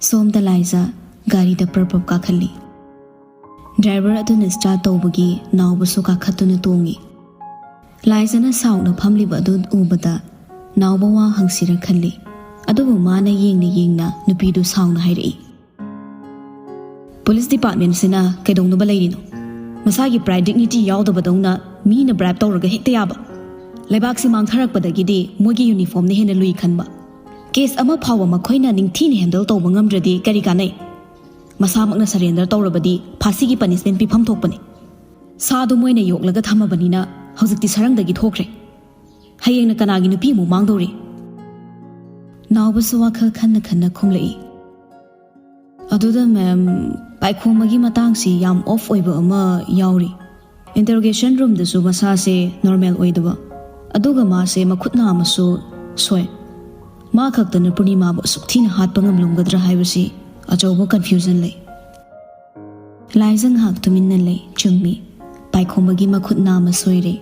ꯁꯣꯝꯗ ꯂꯥꯏꯖ ꯒꯥꯔꯤꯗ ꯄ꯭ꯔꯞ ꯄ꯭ꯔꯞ ꯀꯥꯈꯠꯂꯤ꯫ ꯗ꯭ꯔꯥꯏꯚꯔ ꯑꯗꯨꯅ ꯁ꯭ꯇꯥꯔꯠ ꯇꯧꯕꯒꯤ ꯅꯥꯎꯕꯁꯨ ꯀꯥꯈꯠꯇꯨꯅ ꯇꯣꯡꯉꯤ꯫ ꯂꯥꯏꯖꯅ ꯁꯥꯎꯅ ꯐꯝꯂꯤꯕ ꯑꯗꯨ ꯎꯕꯗ ꯅꯥꯎꯕ ꯋꯥ ꯍꯪꯁꯤꯔ ꯈꯜꯂꯤ꯫ ꯑꯗꯨꯕꯨ ꯃꯥꯅ ꯌꯦꯡꯅ ꯌꯦꯡꯅ ꯅꯨꯄꯤꯗꯨ ꯁꯥꯎꯅ ꯍꯥꯏꯔꯛꯏ, "ꯄꯨꯂꯤꯁ ꯗꯤꯄꯥꯔꯠꯃꯦꯟꯁꯤꯅ ꯀꯩꯗꯧꯅꯕ ꯂꯩꯔꯤꯅꯣ? ꯃꯁꯥꯒꯤ ꯄ꯭ꯔꯥꯏꯗ ꯗꯤꯒꯅꯤꯇꯤ ꯌꯥꯎꯗꯕꯗꯧꯅ ꯃꯤꯅ ꯕ꯭ꯔꯥꯏꯕ ꯇꯧꯔꯒ ꯍꯦꯛꯇ ꯌꯥꯕ? ꯂꯩꯕꯥꯛꯁꯤ ꯃꯥꯡꯊꯔꯛꯄꯗꯒꯤꯗꯤ ꯃꯣꯏꯒꯤ ꯌꯨꯅꯤꯐꯣꯔꯝꯅ ꯍꯦꯟꯅ ꯂꯨꯏ ꯈꯟꯕ꯫ ꯀꯦꯁ ꯑꯃ ꯐꯥꯎꯕ ꯃꯈꯣꯏꯅ ꯅꯤꯡꯊꯤꯅ ꯍꯦꯟꯗꯜ ꯇꯧꯕ ꯉꯝꯗ꯭ꯔꯗꯤ ꯀꯔꯤ ꯀꯥꯟꯅꯩ? ꯃꯁꯥꯃꯛꯅ ꯁꯔꯦꯟꯗꯔ ꯇꯧꯔꯕꯗꯤ ꯐꯥꯁꯤꯒꯤ ꯄꯅꯤꯁꯃꯦꯟ ꯄꯤꯐꯝ ꯊꯣꯛꯄꯅꯤ꯫ ꯁꯥꯗꯣ ꯃꯣꯏꯅ ꯌꯣꯛꯂꯒ ꯊꯝꯃꯕꯅꯤꯅ ꯍꯧꯖꯤꯛꯇꯤ ꯁꯔꯪꯗꯒꯤ ꯊꯣꯛꯈ꯭ꯔꯦ꯫ ꯍꯌꯦꯡꯅ ꯀꯅꯥꯒꯤ ꯅꯨꯄꯤ ꯑꯃꯨꯛ ꯃꯥꯡꯗꯧꯔꯤ?" ꯅꯥꯎꯕꯁꯨ ꯋꯥꯈꯜ ꯈꯟꯅ ꯈꯟꯅ ꯈꯨꯝꯂꯛꯏ, "ꯑꯗꯨꯗ ꯃꯦꯝ, ꯄꯥꯏꯈꯣꯝꯕꯒꯤ ꯃꯇꯥꯡꯁꯤ ꯌꯥꯝ ꯑꯣꯐ ꯑꯣꯏꯕ ꯑꯃ ꯌꯥꯎꯔꯤ꯫ ꯏꯟꯇꯔꯣꯒꯦꯁꯟ ꯔꯨꯝꯗꯁꯨ ꯃꯁꯥꯁꯦ ꯅꯣꯔꯃꯦꯜ ꯑꯣꯏꯗꯕ, ꯑꯗꯨꯒ ꯃꯥꯁꯦ ꯃꯈꯨꯠ ꯅꯥꯝꯃꯁꯨ ꯁꯣꯏ꯫ ꯃꯥ ꯈꯛꯇꯅ ꯄꯨꯔꯅꯤꯃꯥꯕꯨ ꯑꯁꯨꯛ ꯊꯤꯅ ꯍꯥꯠꯄ ꯉꯝꯂꯝꯒꯗ꯭ꯔꯥ ꯍꯥꯏꯕꯁꯤ ꯑꯆꯧꯕ ꯀꯟꯐ꯭ꯌꯨꯖꯟ ꯂꯩ꯫" ꯂꯥꯏꯖ ꯉꯥꯏꯍꯥꯛ ꯇꯨꯃꯤꯟꯅ ꯂꯩ꯫ ꯆꯨꯝꯃꯤ, ꯄꯥꯏꯈꯣꯝꯕꯒꯤ ꯃꯈꯨꯠ ꯅꯥꯝꯃ ꯁꯣꯏꯔꯦ꯫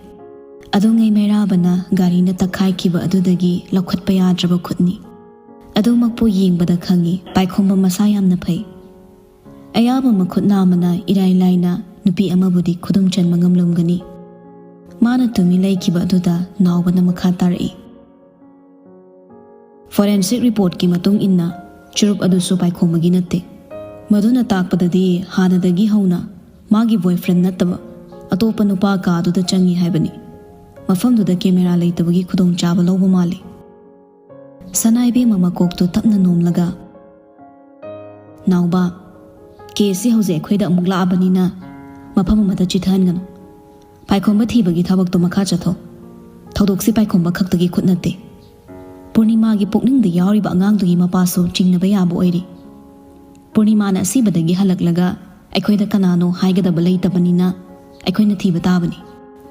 ꯑꯗꯨꯉꯩ ꯃꯩꯔꯥꯕꯅ ꯒꯥꯔꯤꯅ ꯇꯛꯈꯥꯏꯈꯤꯕ ꯑꯗꯨꯗꯒꯤ ꯂꯧꯈꯠꯄ ꯌꯥꯗ꯭ꯔꯕ ꯈꯨꯠꯅꯤ꯫ ꯑꯗꯨꯃꯛꯄꯨ ꯌꯦꯡꯕꯗ ꯈꯪꯏ, ꯄꯥꯏꯈꯣꯝꯕ ꯃꯁꯥ ꯌꯥꯝꯅ ꯐꯩ꯫ ꯑꯌꯥꯕ ꯃꯈꯨꯠ ꯅꯥꯝꯃꯅ ꯏꯔꯥꯏ ꯂꯥꯏꯅ ꯅꯨꯄꯤ ꯑꯃꯕꯨꯗꯤ ꯈꯨꯗꯨꯝ ꯆꯟꯕ ꯉꯝꯂꯝꯒꯅꯤ꯫ ꯃꯥꯅ ꯇꯨꯃꯤꯟ ꯂꯩꯈꯤꯕ ꯑꯗꯨꯗ ꯅꯥꯎꯕꯅ ꯃꯈꯥ ꯇꯥꯔꯛꯏ, "ꯐꯣꯔꯦꯟꯁꯤꯛ ꯔꯤꯄꯣꯔꯠꯀꯤ ꯃꯇꯨꯡ ꯏꯟꯅ ꯆꯨꯔꯨꯞ ꯑꯗꯨꯁꯨ ꯄꯥꯏꯈꯣꯝꯕꯒꯤ ꯅꯠꯇꯦ꯫ ꯃꯗꯨꯅ ꯇꯥꯛꯄꯗꯗꯤ ꯍꯥꯟꯅꯗꯒꯤ ꯍꯧꯅ ꯃꯥꯒꯤ ꯕꯣꯏꯐ꯭ꯔꯦꯟ ꯅꯠꯇꯕ ꯑꯇꯣꯞꯄ ꯅꯨꯄꯥ ꯀꯥ ꯑꯗꯨꯗ ꯆꯪꯉꯤ ꯍꯥꯏꯕꯅꯤ꯫ ꯃꯐꯝꯗꯨꯗ ꯀꯦꯃꯦꯔꯥ ꯂꯩꯇꯕꯒꯤ ꯈꯨꯗꯣꯡꯆꯥꯕ ꯂꯧꯕ ꯃꯥꯜꯂꯤ꯫" ꯁꯅꯥ ꯏꯕꯦꯝꯃ ꯃꯀꯣꯛꯇꯨ ꯇꯞꯅ ꯅꯣꯝꯂꯒ, "ꯅꯥꯎꯕ, ꯀꯦꯁꯁꯤ ꯍꯧꯖꯤꯛ ꯑꯩꯈꯣꯏꯗ ꯑꯃꯨꯛ ꯂꯥꯛꯑꯕꯅꯤꯅ ꯃꯐꯝ ꯑꯃꯗ ꯆꯤꯊꯍꯟꯒꯅꯨ꯫ ꯄꯥꯏꯈꯣꯝꯕ ꯊꯤꯕꯒꯤ ꯊꯕꯛꯇꯣ ꯃꯈꯥ ꯆꯠꯊꯧ꯫ ꯊꯧꯗꯣꯛꯁꯤ ꯄꯥꯏꯈꯣꯝꯕ ꯈꯛꯇꯒꯤ ꯈꯨꯠ ꯅꯠꯇꯦ꯫ ꯄꯨꯔꯅꯤꯃꯥꯒꯤ ꯄꯨꯛꯅꯤꯡꯗ ꯌꯥꯎꯔꯤꯕ ꯑꯉꯥꯡꯗꯨꯒꯤ ꯃꯄꯥꯁꯨ ꯆꯤꯡꯅꯕ ꯌꯥꯕ ꯑꯣꯏꯔꯤ꯫ ꯄꯨꯔꯅꯤꯃꯥꯅ ꯑꯁꯤꯕꯗꯒꯤ ꯍꯜꯂꯛꯂꯒ ꯑꯩꯈꯣꯏꯗ ꯀꯅꯥꯅꯣ ꯍꯥꯏꯒꯗꯕ ꯂꯩꯇꯕꯅꯤꯅ ꯑꯩꯈꯣꯏꯅ ꯊꯤꯕ ꯇꯥꯕꯅꯤ꯫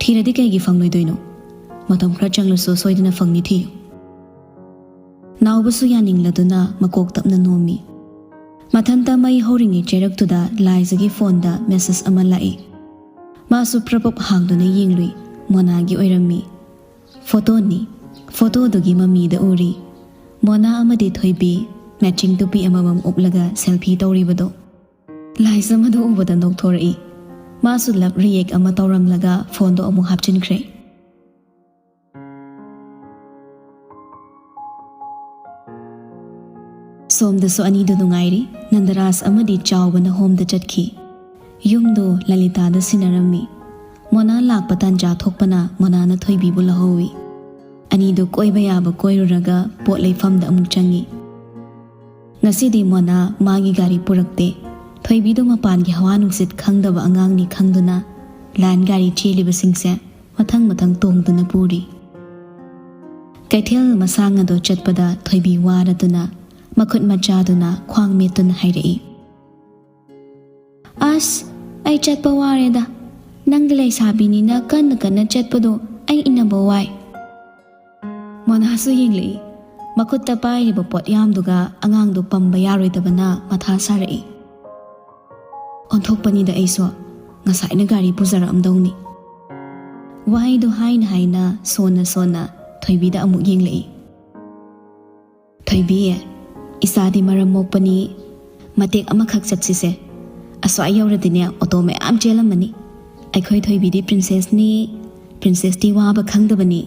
ꯊꯤꯔꯗꯤ ꯀꯩꯒꯤ ꯐꯪꯂꯣꯏꯗꯣꯏꯅꯣ? ꯃꯇꯝ ꯈꯔ ꯆꯪꯂꯁꯨ ꯁꯣꯏꯗꯅ ꯐꯪꯅꯤ, ꯊꯤꯌꯨ꯫ ꯅꯥꯎꯕꯁꯨ ꯌꯥꯅꯤꯡꯂꯗꯨꯅ ꯃꯀꯣꯛ ꯇꯞꯅ ꯅꯣꯝꯃꯤ꯫ ꯃꯊꯟꯇ ꯃꯩ ꯍꯧꯔꯤꯉꯩ ꯆꯩꯔꯛꯇꯨꯗ ꯂꯥꯏꯖꯒꯤ ꯐꯣꯟꯗ ꯃꯦꯁꯦꯖ ꯑꯃ ꯂꯥꯛꯏ꯫ ꯃꯥꯁꯨ ꯄ꯭ꯔꯄꯞ ꯍꯥꯡꯗꯨꯅ ꯌꯦꯡꯂꯨꯏ꯫ ꯃꯣꯅꯥꯒꯤ ꯑꯣꯏꯔꯝꯃꯤ꯫ ꯐꯣꯇꯣꯅꯤ꯫ ꯐꯣꯇꯣꯗꯨꯒꯤ ꯃꯃꯤꯗ ꯎꯔꯤ ꯃꯣꯅꯥ ꯑꯃꯗꯤ ꯊꯣꯏꯕꯤ ꯃꯦꯆꯤꯡ ꯇꯨꯄꯤ ꯑꯃꯃꯝ ꯎꯞꯂꯒ ꯁꯦꯜꯐꯤ ꯇꯧꯔꯤꯕꯗꯣ꯫ ꯂꯥꯏꯖ ꯃꯗꯨ ꯎꯕꯗ ꯅꯣꯛꯊꯣꯔꯛꯏ꯫ ꯃꯥꯁꯨ ꯂꯞ ꯔꯤꯌꯦꯛ ꯑꯃ ꯇꯧꯔꯝꯂꯒ ꯐꯣꯟꯗꯣ ꯑꯃꯨꯛ ꯍꯥꯞꯆꯤꯟꯈ꯭ꯔꯦ꯫ ꯁꯣꯝꯗꯁꯨ ꯑꯅꯤꯗꯨ ꯅꯨꯡꯉꯥꯏꯔꯤ꯫ ꯅꯟꯗꯔꯥꯖ ꯑꯃꯗꯤ ꯆꯥꯎꯕꯅ ꯍꯣꯝꯗ ꯆꯠꯈꯤ꯫ ꯌꯨꯝꯗꯨ ꯂꯂꯤꯇꯥꯗ ꯁꯤꯟꯅꯔꯝꯃꯤ꯫ ꯃꯣꯅꯥ ꯂꯥꯛꯄ ꯇꯥꯟꯖꯥ ꯊꯣꯛꯄꯅ ꯃꯣꯅꯥꯅ ꯊꯣꯏꯕꯤꯕꯨ ꯂꯧꯍꯧꯏ꯫ ꯑꯅꯤꯗꯨ ꯀꯣꯏꯕ ꯌꯥꯕ ꯀꯣꯏꯔꯨꯔꯒ ꯄꯣꯠ ꯂꯩꯐꯝꯗ ꯑꯃꯨꯛ ꯆꯪꯉꯤ꯫ ꯉꯁꯤꯗꯤ ꯃꯣꯅꯥ ꯃꯥꯒꯤ ꯒꯥꯔꯤ ꯄꯨꯔꯛꯇꯦ꯫ ꯊꯣꯏꯕꯤꯗꯨ ꯃꯄꯥꯟꯒꯤ ꯍꯋꯥ ꯅꯨꯡꯁꯤꯠ ꯈꯪꯗꯕ ꯑꯉꯥꯡꯅꯤ ꯈꯪꯗꯨꯅ ꯂꯥꯏꯟ ꯒꯥꯔꯤ ꯆꯦꯜꯂꯤꯕꯁꯤꯡꯁꯦ ꯃꯊꯪ ꯃꯊꯪ ꯇꯣꯡꯗꯨꯅ ꯄꯨꯔꯤ꯫ ꯀꯩꯊꯦꯜ ꯃꯁꯥꯡ ꯑꯗꯨ ꯆꯠꯄꯗ ꯊꯣꯏꯕꯤ ꯋꯥꯔꯗꯨꯅ ꯃꯈꯨꯠ ꯃꯆꯥꯗꯨꯅ ꯈ꯭ꯋꯥꯡ ꯃꯦꯠꯇꯨꯅ ꯍꯥꯏꯔꯛꯏ, "ꯑꯁ, ꯑꯩ ꯆꯠꯄ ꯋꯥꯔꯦꯗ꯫ ꯅꯪꯒꯤ ꯂꯩꯁꯥꯕꯤꯅꯤꯅ ꯀꯟꯅ ꯀꯟꯅ ꯆꯠꯄꯗꯣ ꯑꯩ ꯏꯟꯅꯕ ꯋꯥꯏ꯫" ꯃꯣꯅꯥꯁꯨ ꯌꯦꯡꯂꯛꯏ꯫ ꯃꯈꯨꯠꯇ ꯄꯥꯏꯔꯤꯕ ꯄꯣꯠꯌꯥꯝꯗꯨꯒ ꯑꯉꯥꯡꯗꯨ ꯄꯝꯕ ꯌꯥꯔꯣꯏꯗꯕꯅ ꯃꯊꯥ ꯁꯥꯔꯛꯏ꯫ "ꯑꯣꯟꯊꯣꯛꯄꯅꯤꯗ ꯑꯩꯁꯨ, ꯉꯁꯥꯏꯅ ꯒꯥꯔꯤ ꯄꯨꯖꯔꯛꯑꯝꯗꯧꯅꯤ꯫" ꯋꯥꯍꯩꯗꯨ ꯍꯥꯏꯅ ꯍꯥꯏꯅ ꯁꯣꯟꯅ ꯁꯣꯟꯅ ꯊꯣꯏꯕꯤꯗ ꯑꯃꯨꯛ ꯌꯦꯡꯂꯛꯏ꯫ "ꯊꯣꯏꯕꯤ, ꯏꯆꯥꯗꯤ ꯃꯔꯝ ꯃꯣꯛꯄꯅꯤ, ꯃꯇꯦꯛ ꯑꯃꯈꯛ ꯆꯠꯁꯤꯁꯦ꯫ ꯑꯁ꯭ꯋꯥꯏ ꯌꯧꯔꯗꯤꯅꯦ ꯑꯣꯇꯣ ꯃꯌꯥꯝ ꯆꯦꯜꯂꯝꯃꯅꯤ꯫ ꯑꯩꯈꯣꯏ ꯊꯣꯏꯕꯤꯗꯤ ꯄ꯭ꯔꯤꯟꯁꯦꯁꯅꯤ, ꯄ꯭ꯔꯤꯟꯁꯦꯁꯇꯤ ꯋꯥꯕ ꯈꯪꯗꯕꯅꯤ꯫"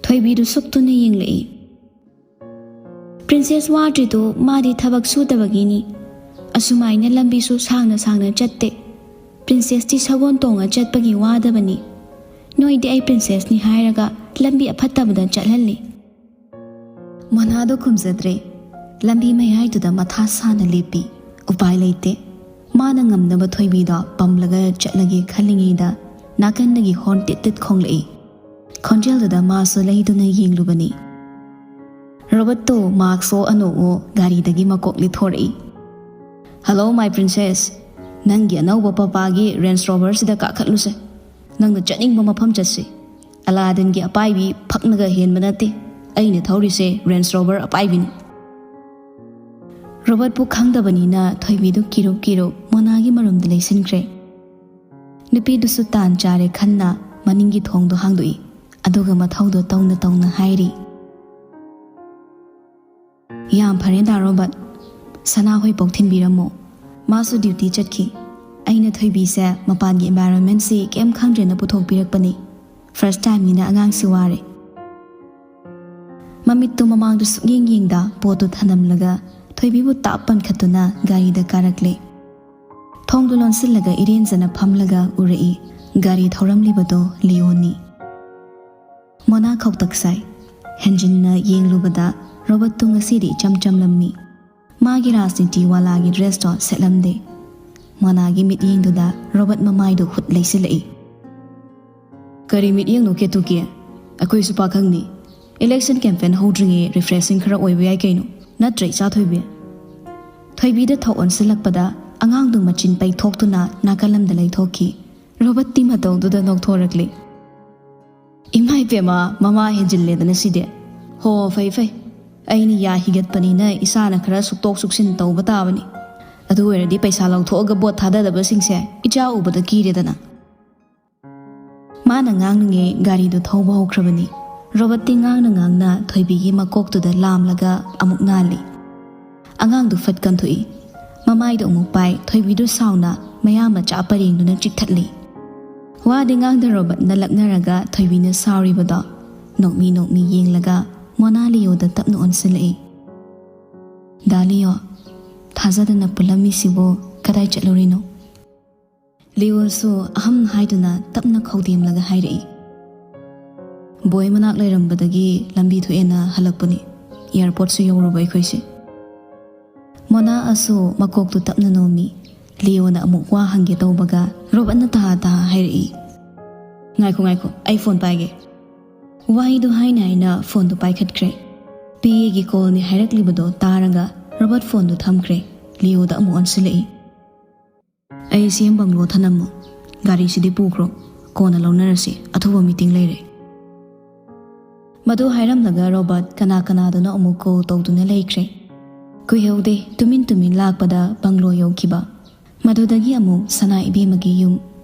ꯊꯣꯏꯕꯤꯗꯨ ꯁꯨꯛꯇꯨꯅ ꯌꯦꯡꯂꯛꯏ꯫ "ꯄ꯭ꯔꯤꯟꯁꯦꯁ ꯋꯥꯗ꯭ꯔꯤꯗꯨ ꯃꯥꯗꯤ ꯊꯕꯛ ꯁꯨꯗꯕꯒꯤꯅꯤ꯫ ꯑꯁꯨꯃꯥꯏꯅ ꯂꯝꯕꯤꯁꯨ ꯁꯥꯡꯅ ꯁꯥꯡꯅ ꯆꯠꯇꯦ꯫ ꯄ꯭ꯔꯤꯟꯁꯦꯁꯇꯤ ꯁꯒꯣꯜ ꯇꯣꯡꯉ ꯆꯠꯄꯒꯤ ꯋꯥꯗꯕꯅꯤ꯫ ꯅꯣꯏꯗꯤ ꯑꯩ ꯄ꯭ꯔꯤꯟꯁꯦꯁꯅꯤ ꯍꯥꯏꯔꯒ ꯂꯝꯕꯤ ꯑꯐꯠꯇꯕꯗ ꯆꯠꯍꯜꯂꯤ꯫" ꯃꯣꯅꯥꯗꯣ ꯈꯨꯝꯖꯗ꯭ꯔꯦ꯫ ꯂꯝꯕꯤ ꯃꯌꯥꯏꯗꯨꯗ ꯃꯊꯥ ꯁꯥꯅ ꯂꯦꯞꯄꯤ꯫ ꯎꯄꯥꯏ ꯂꯩꯇꯦ꯫ ꯃꯥꯅ ꯉꯝꯅꯕ ꯊꯣꯏꯕꯤꯗꯣ ꯄꯝꯂꯒ ꯆꯠꯂꯒꯦ ꯈꯜꯂꯤꯉꯩꯗ ꯅꯥꯀꯟꯗꯒꯤ ꯍꯣꯔꯟ ꯇꯤꯠ ꯇꯤꯠ ꯈꯣꯡꯂꯛꯏ꯫ ꯈꯣꯟꯖꯦꯜꯗꯨꯗ ꯃꯥꯁꯨ ꯂꯩꯗꯨꯅ ꯌꯦꯡꯂꯨꯕꯅꯤ꯫ ꯔꯣꯕꯔꯠꯇꯣ ꯃꯥꯛꯁ ꯑꯣ ꯑꯅꯣꯛ ꯑꯣ ꯒꯥꯔꯤꯗꯒꯤ ꯃꯀꯣꯛ ꯂꯤꯊꯣꯔꯛꯏ꯫ "Hello, my princess. ꯅꯪꯒꯤ ꯑꯅꯧꯕ ꯄꯄꯥꯒꯤ ꯔꯦꯟꯖ ꯔꯣꯚꯔꯁꯤꯗ ꯀꯥꯈꯠꯂꯨꯁꯦ꯫ ꯅꯪꯅ ꯆꯠꯅꯤꯡꯕ ꯃꯐꯝ ꯆꯠꯁꯤ꯫ ꯑꯂꯥꯗꯤꯟꯒꯤ ꯑꯄꯥꯏꯕꯤ ꯐꯛꯅꯒ ꯍꯦꯟꯕ ꯅꯠꯇꯦ꯫ ꯑꯩꯅ ꯊꯧꯔꯤꯁꯦ ꯔꯦꯟꯖ ꯔꯣꯚꯔ ꯑꯄꯥꯏꯕꯤꯅꯤ꯫" ꯔꯣꯕꯔꯠꯄꯨ ꯈꯪꯗꯕꯅꯤꯅ ꯊꯣꯏꯕꯤꯗꯨ ꯀꯤꯔꯨꯞ ꯀꯤꯔꯨꯞ ꯃꯣꯅꯥꯒꯤ ꯃꯔꯨꯝꯗ ꯂꯩꯁꯤꯟꯈ꯭ꯔꯦ꯫ ꯅꯨꯄꯤꯗꯨꯁꯨ ꯇꯥꯟ ꯆꯥꯔꯦ ꯈꯟꯅ ꯃꯅꯤꯡꯒꯤ ꯊꯣꯡꯗꯣ ꯍꯥꯡꯗꯣꯛꯏ꯫ ꯑꯗꯨꯒ ꯃꯊꯧꯗꯣ ꯇꯧꯅ ꯇꯧꯅ ꯍꯥꯏꯔꯤ, "ꯌꯥꯝ ꯐꯔꯦ ꯗꯥ ꯔꯣꯕꯔꯠ, ꯁꯅꯥ ꯍꯣꯏꯐꯥꯎ ꯊꯤꯟꯕꯤꯔꯝꯃꯣ꯫ ꯃꯥꯁꯨ ꯗ꯭ꯌꯨꯇꯤ ꯆꯠꯈꯤ꯫ ꯑꯩꯅ ꯊꯣꯏꯕꯤꯁꯦ ꯃꯄꯥꯟꯒꯤ ꯏꯟꯚꯥꯏꯔꯣꯟꯃꯦꯟꯁꯤ ꯀꯩꯝ ꯈꯪꯗ꯭ꯔꯦꯅ ꯄꯨꯊꯣꯛꯄꯤꯔꯛꯄꯅꯤ꯫ ꯐꯥꯔꯁ ꯇꯥꯏꯝꯅꯤꯅ ꯑꯉꯥꯡꯁꯤ ꯋꯥꯔꯦ꯫" ꯃꯃꯤꯠꯇꯨ ꯃꯃꯥꯡꯗ ꯁꯨꯛꯌꯦꯡ ꯌꯦꯡꯗ ꯄꯣꯠꯇꯨ ꯊꯅꯝꯂꯒ ꯊꯣꯏꯕꯤꯕꯨ ꯇꯥꯞ ꯄꯟꯈꯠꯇꯨꯅ ꯒꯥꯔꯤꯗ ꯀꯥꯔꯛꯂꯦ꯫ ꯊꯣꯡꯗꯨ ꯂꯣꯟꯁꯤꯜꯂꯒ ꯏꯔꯦꯟꯖꯅ ꯐꯝꯂꯒ ꯎꯔꯛꯏ ꯒꯥꯔꯤ ꯊꯧꯔꯝꯂꯤꯕꯗꯣ ꯂꯤꯑꯣꯅꯤ꯫ ꯃꯣꯅꯥ ꯈꯧꯇꯛ ꯁꯥꯏ꯫ ꯍꯦꯟꯖꯤꯟꯅ ꯌꯦꯡꯂꯨꯕꯗ ꯔꯣꯕꯔꯠꯇꯨ ꯉꯁꯤꯗꯤ ꯏꯆꯝ ꯆꯝꯂꯝꯃꯤ꯫ ꯃꯥꯒꯤ ꯔꯥꯖꯅꯤꯇꯤ ꯋꯥꯂꯥꯒꯤ ꯗ꯭ꯔꯦꯁꯇꯣ ꯁꯦꯠꯂꯝꯗꯦ꯫ ꯃꯣꯅꯥꯒꯤ ꯃꯤꯠꯌꯦꯡꯗꯨꯗ ꯔꯣꯕꯔꯠ ꯃꯃꯥꯏꯗꯨ ꯍꯨꯠ ꯂꯩꯁꯤꯜꯂꯛꯏ꯫ "ꯀꯔꯤ ꯃꯤꯠꯌꯦꯡꯅꯣ ꯀꯦꯇꯨꯀꯤ? ꯑꯩꯈꯣꯏꯁꯨ ꯄꯥꯈꯪꯅꯤ꯫ ꯏꯂꯦꯛꯁꯟ ꯀꯦꯝꯄꯦꯟ ꯍꯧꯗ꯭ꯔꯤꯉꯩ ꯔꯤꯐ꯭ꯔꯦꯁꯤꯡ ꯈꯔ ꯑꯣꯏꯕ ꯌꯥꯏ ꯀꯩꯅꯣ꯫ ꯅꯠꯇ꯭ꯔ, ꯏꯆꯥ ꯊꯣꯏꯕꯤ?" ꯊꯣꯏꯕꯤꯗ ꯊꯧ ꯑꯣꯟꯁꯤꯜꯂꯛꯄꯗ ꯑꯉꯥꯡꯗꯨ ꯃꯆꯤꯟ ꯄꯩꯊꯣꯛꯇꯨꯅ ꯅꯥꯀꯜ ꯑꯃꯗ ꯂꯩꯊꯣꯛꯈꯤ꯫ ꯔꯣꯕꯔꯠꯇꯤ ꯃꯇꯧꯗꯨꯗ ꯅꯣꯛꯊꯣꯔꯛꯂꯤ꯫ "ꯏꯃꯥ ꯏꯕꯦꯝꯃ, ꯃꯃꯥ ꯍꯦꯟꯖꯤꯜꯂꯦꯗꯅ ꯁꯤꯗꯤ꯫ ꯍꯣ, ꯐꯩ ꯐꯩ꯫ ꯑꯩꯅ ꯌꯥ ꯍꯤꯒꯠꯄꯅꯤꯅ ꯏꯁꯥꯅ ꯈꯔ ꯁꯨꯛꯇꯣꯛ ꯁꯨꯛꯁꯤꯟ ꯇꯧꯕ ꯇꯥꯕꯅꯤ꯫ ꯑꯗꯨ ꯑꯣꯏꯔꯗꯤ ꯄꯩꯁꯥ ꯂꯧꯊꯣꯛꯑꯒ ꯚꯣꯠ ꯊꯥꯗꯗꯕꯁꯤꯡꯁꯦ ꯏꯆꯥ ꯎꯕꯗ ꯀꯤꯔꯦꯗꯅ꯫" ꯃꯥꯅ ꯉꯥꯡꯂꯤꯉꯩ ꯒꯥꯔꯤꯗꯨ ꯊꯧꯕ ꯍꯧꯈ꯭ꯔꯕꯅꯤ꯫ ꯔꯣꯕꯔꯠꯇꯤ ꯉꯥꯡꯅ ꯉꯥꯡꯅ ꯊꯣꯏꯕꯤꯒꯤ ꯃꯀꯣꯛꯇꯨꯗ ꯂꯥꯝꯂꯒ ꯑꯃꯨꯛ ꯅꯥꯜꯂꯤ꯫ ꯑꯉꯥꯡꯗꯨ ꯐꯠ ꯀꯟꯊꯣꯛꯏ꯫ ꯃꯃꯥꯏꯗꯨ ꯑꯃꯨꯛ ꯄꯥꯏ, ꯊꯣꯏꯕꯤꯗꯨ ꯁꯥꯎꯅ ꯃꯌꯥ ꯃꯆꯥ ꯄꯔꯦꯡꯗꯨꯅ ꯆꯤꯛꯊꯠꯂꯤ꯫ ꯋꯥꯗꯤ ꯉꯥꯡꯗ ꯔꯣꯕꯔꯠꯅ ꯂꯛꯅꯔꯒ ꯊꯣꯏꯕꯤꯅ ꯁꯥꯎꯔꯤꯕꯗꯣ ꯅꯣꯛꯃꯤ ꯅꯣꯛꯃꯤ ꯌꯦꯡꯂꯒ ꯃꯣꯅꯥ ꯂꯤꯌꯣꯗ ꯇꯞꯅ ꯑꯣꯟꯁꯤꯜꯂꯛꯏ꯫ "ꯗꯥ ꯂꯤꯌꯣ, ꯊꯥꯖꯗꯅ ꯄꯨꯜꯂꯝꯃꯤꯁꯤꯕꯨ ꯀꯗꯥꯏ ꯆꯠꯂꯨꯔꯤꯅꯣ?" ꯂꯤꯌꯣꯁꯨ ꯑꯍꯝ ꯍꯥꯏꯗꯨꯅ ꯇꯞꯅ ꯈꯧꯗꯦꯝꯂꯒ ꯍꯥꯏꯔꯛꯏ꯫ "ꯕꯣꯏ ꯃꯅꯥꯛ ꯂꯩꯔꯝꯕꯗꯒꯤ ꯂꯝꯕꯤ ꯊꯣꯛꯑꯦꯅ ꯍꯜꯂꯛꯄꯅꯤ꯫ ꯑꯦꯌꯥꯔꯄꯣꯔꯠꯁꯨ ꯌꯧꯔꯨꯕ ꯑꯩꯈꯣꯏꯁꯦ꯫" ꯃꯣꯅꯥ ꯑꯁꯨ ꯃꯀꯣꯛꯇꯨ ꯇꯞꯅ ꯅꯣꯝꯃꯤ꯫ ꯂꯤꯌꯣꯅ ꯑꯃꯨꯛ ꯋꯥ ꯍꯪꯒꯦ ꯇꯧꯕꯒ ꯔꯣꯕꯔꯠꯅ ꯇꯍꯥ ꯇꯍꯥ ꯍꯥꯏꯔꯛꯏ꯫ "ꯉꯥꯏꯈꯣ, ꯉꯥꯏꯈꯣ, ꯑꯩ ꯐꯣꯟ ꯄꯥꯏꯒꯦ"꯫ ꯋꯥꯍꯩꯗꯨ ꯍꯥꯏꯅ ꯍꯥꯏꯅ ꯐꯣꯟꯗꯨ ꯄꯥꯏꯈꯠꯈ꯭ꯔꯦ꯫ ꯄꯤ ꯑꯦꯒꯤ ꯀꯣꯜꯅꯤ ꯍꯥꯏꯔꯛꯂꯤꯕꯗꯣ ꯇꯥꯔꯒ ꯔꯣꯕꯔꯠ ꯐꯣꯟꯗꯨ ꯊꯝꯈ꯭ꯔꯦ꯫ ꯂꯤꯑꯣꯗ ꯑꯃꯨꯛ ꯑꯣꯟꯁꯤꯜꯂꯛꯏ꯫ "ꯑꯩ ꯁꯤ ꯑꯦꯝ ꯕꯪꯒ꯭ꯂꯣ ꯊꯅꯝꯃꯣ꯫ ꯒꯥꯔꯤꯁꯤꯗꯤ ꯄꯨꯈ꯭ꯔꯣ꯫ ꯀꯣꯟꯅ ꯂꯧꯅꯔꯁꯤ꯫ ꯑꯊꯨꯕ ꯃꯤꯇꯤꯡ ꯂꯩꯔꯦ"꯫ ꯃꯗꯨ ꯍꯥꯏꯔꯝꯂꯒ ꯔꯣꯕꯔꯠ ꯀꯅꯥ ꯀꯅꯥꯗꯨꯅ ꯑꯃꯨꯛ ꯀꯣꯜ ꯇꯧꯗꯨꯅ ꯂꯩꯈ꯭ꯔꯦ꯫ ꯀꯨꯏꯍꯧꯗꯦ, ꯇꯨꯃꯤꯟ ꯇꯨꯃꯤꯟ ꯂꯥꯛꯄꯗ ꯕꯪꯒ꯭ꯂꯣ ꯌꯧꯈꯤꯕ꯫ ꯃꯗꯨꯗꯒꯤ ꯑꯃꯨꯛ ꯁꯅꯥ ꯏꯕꯦꯝꯃꯒꯤ ꯌꯨꯝ,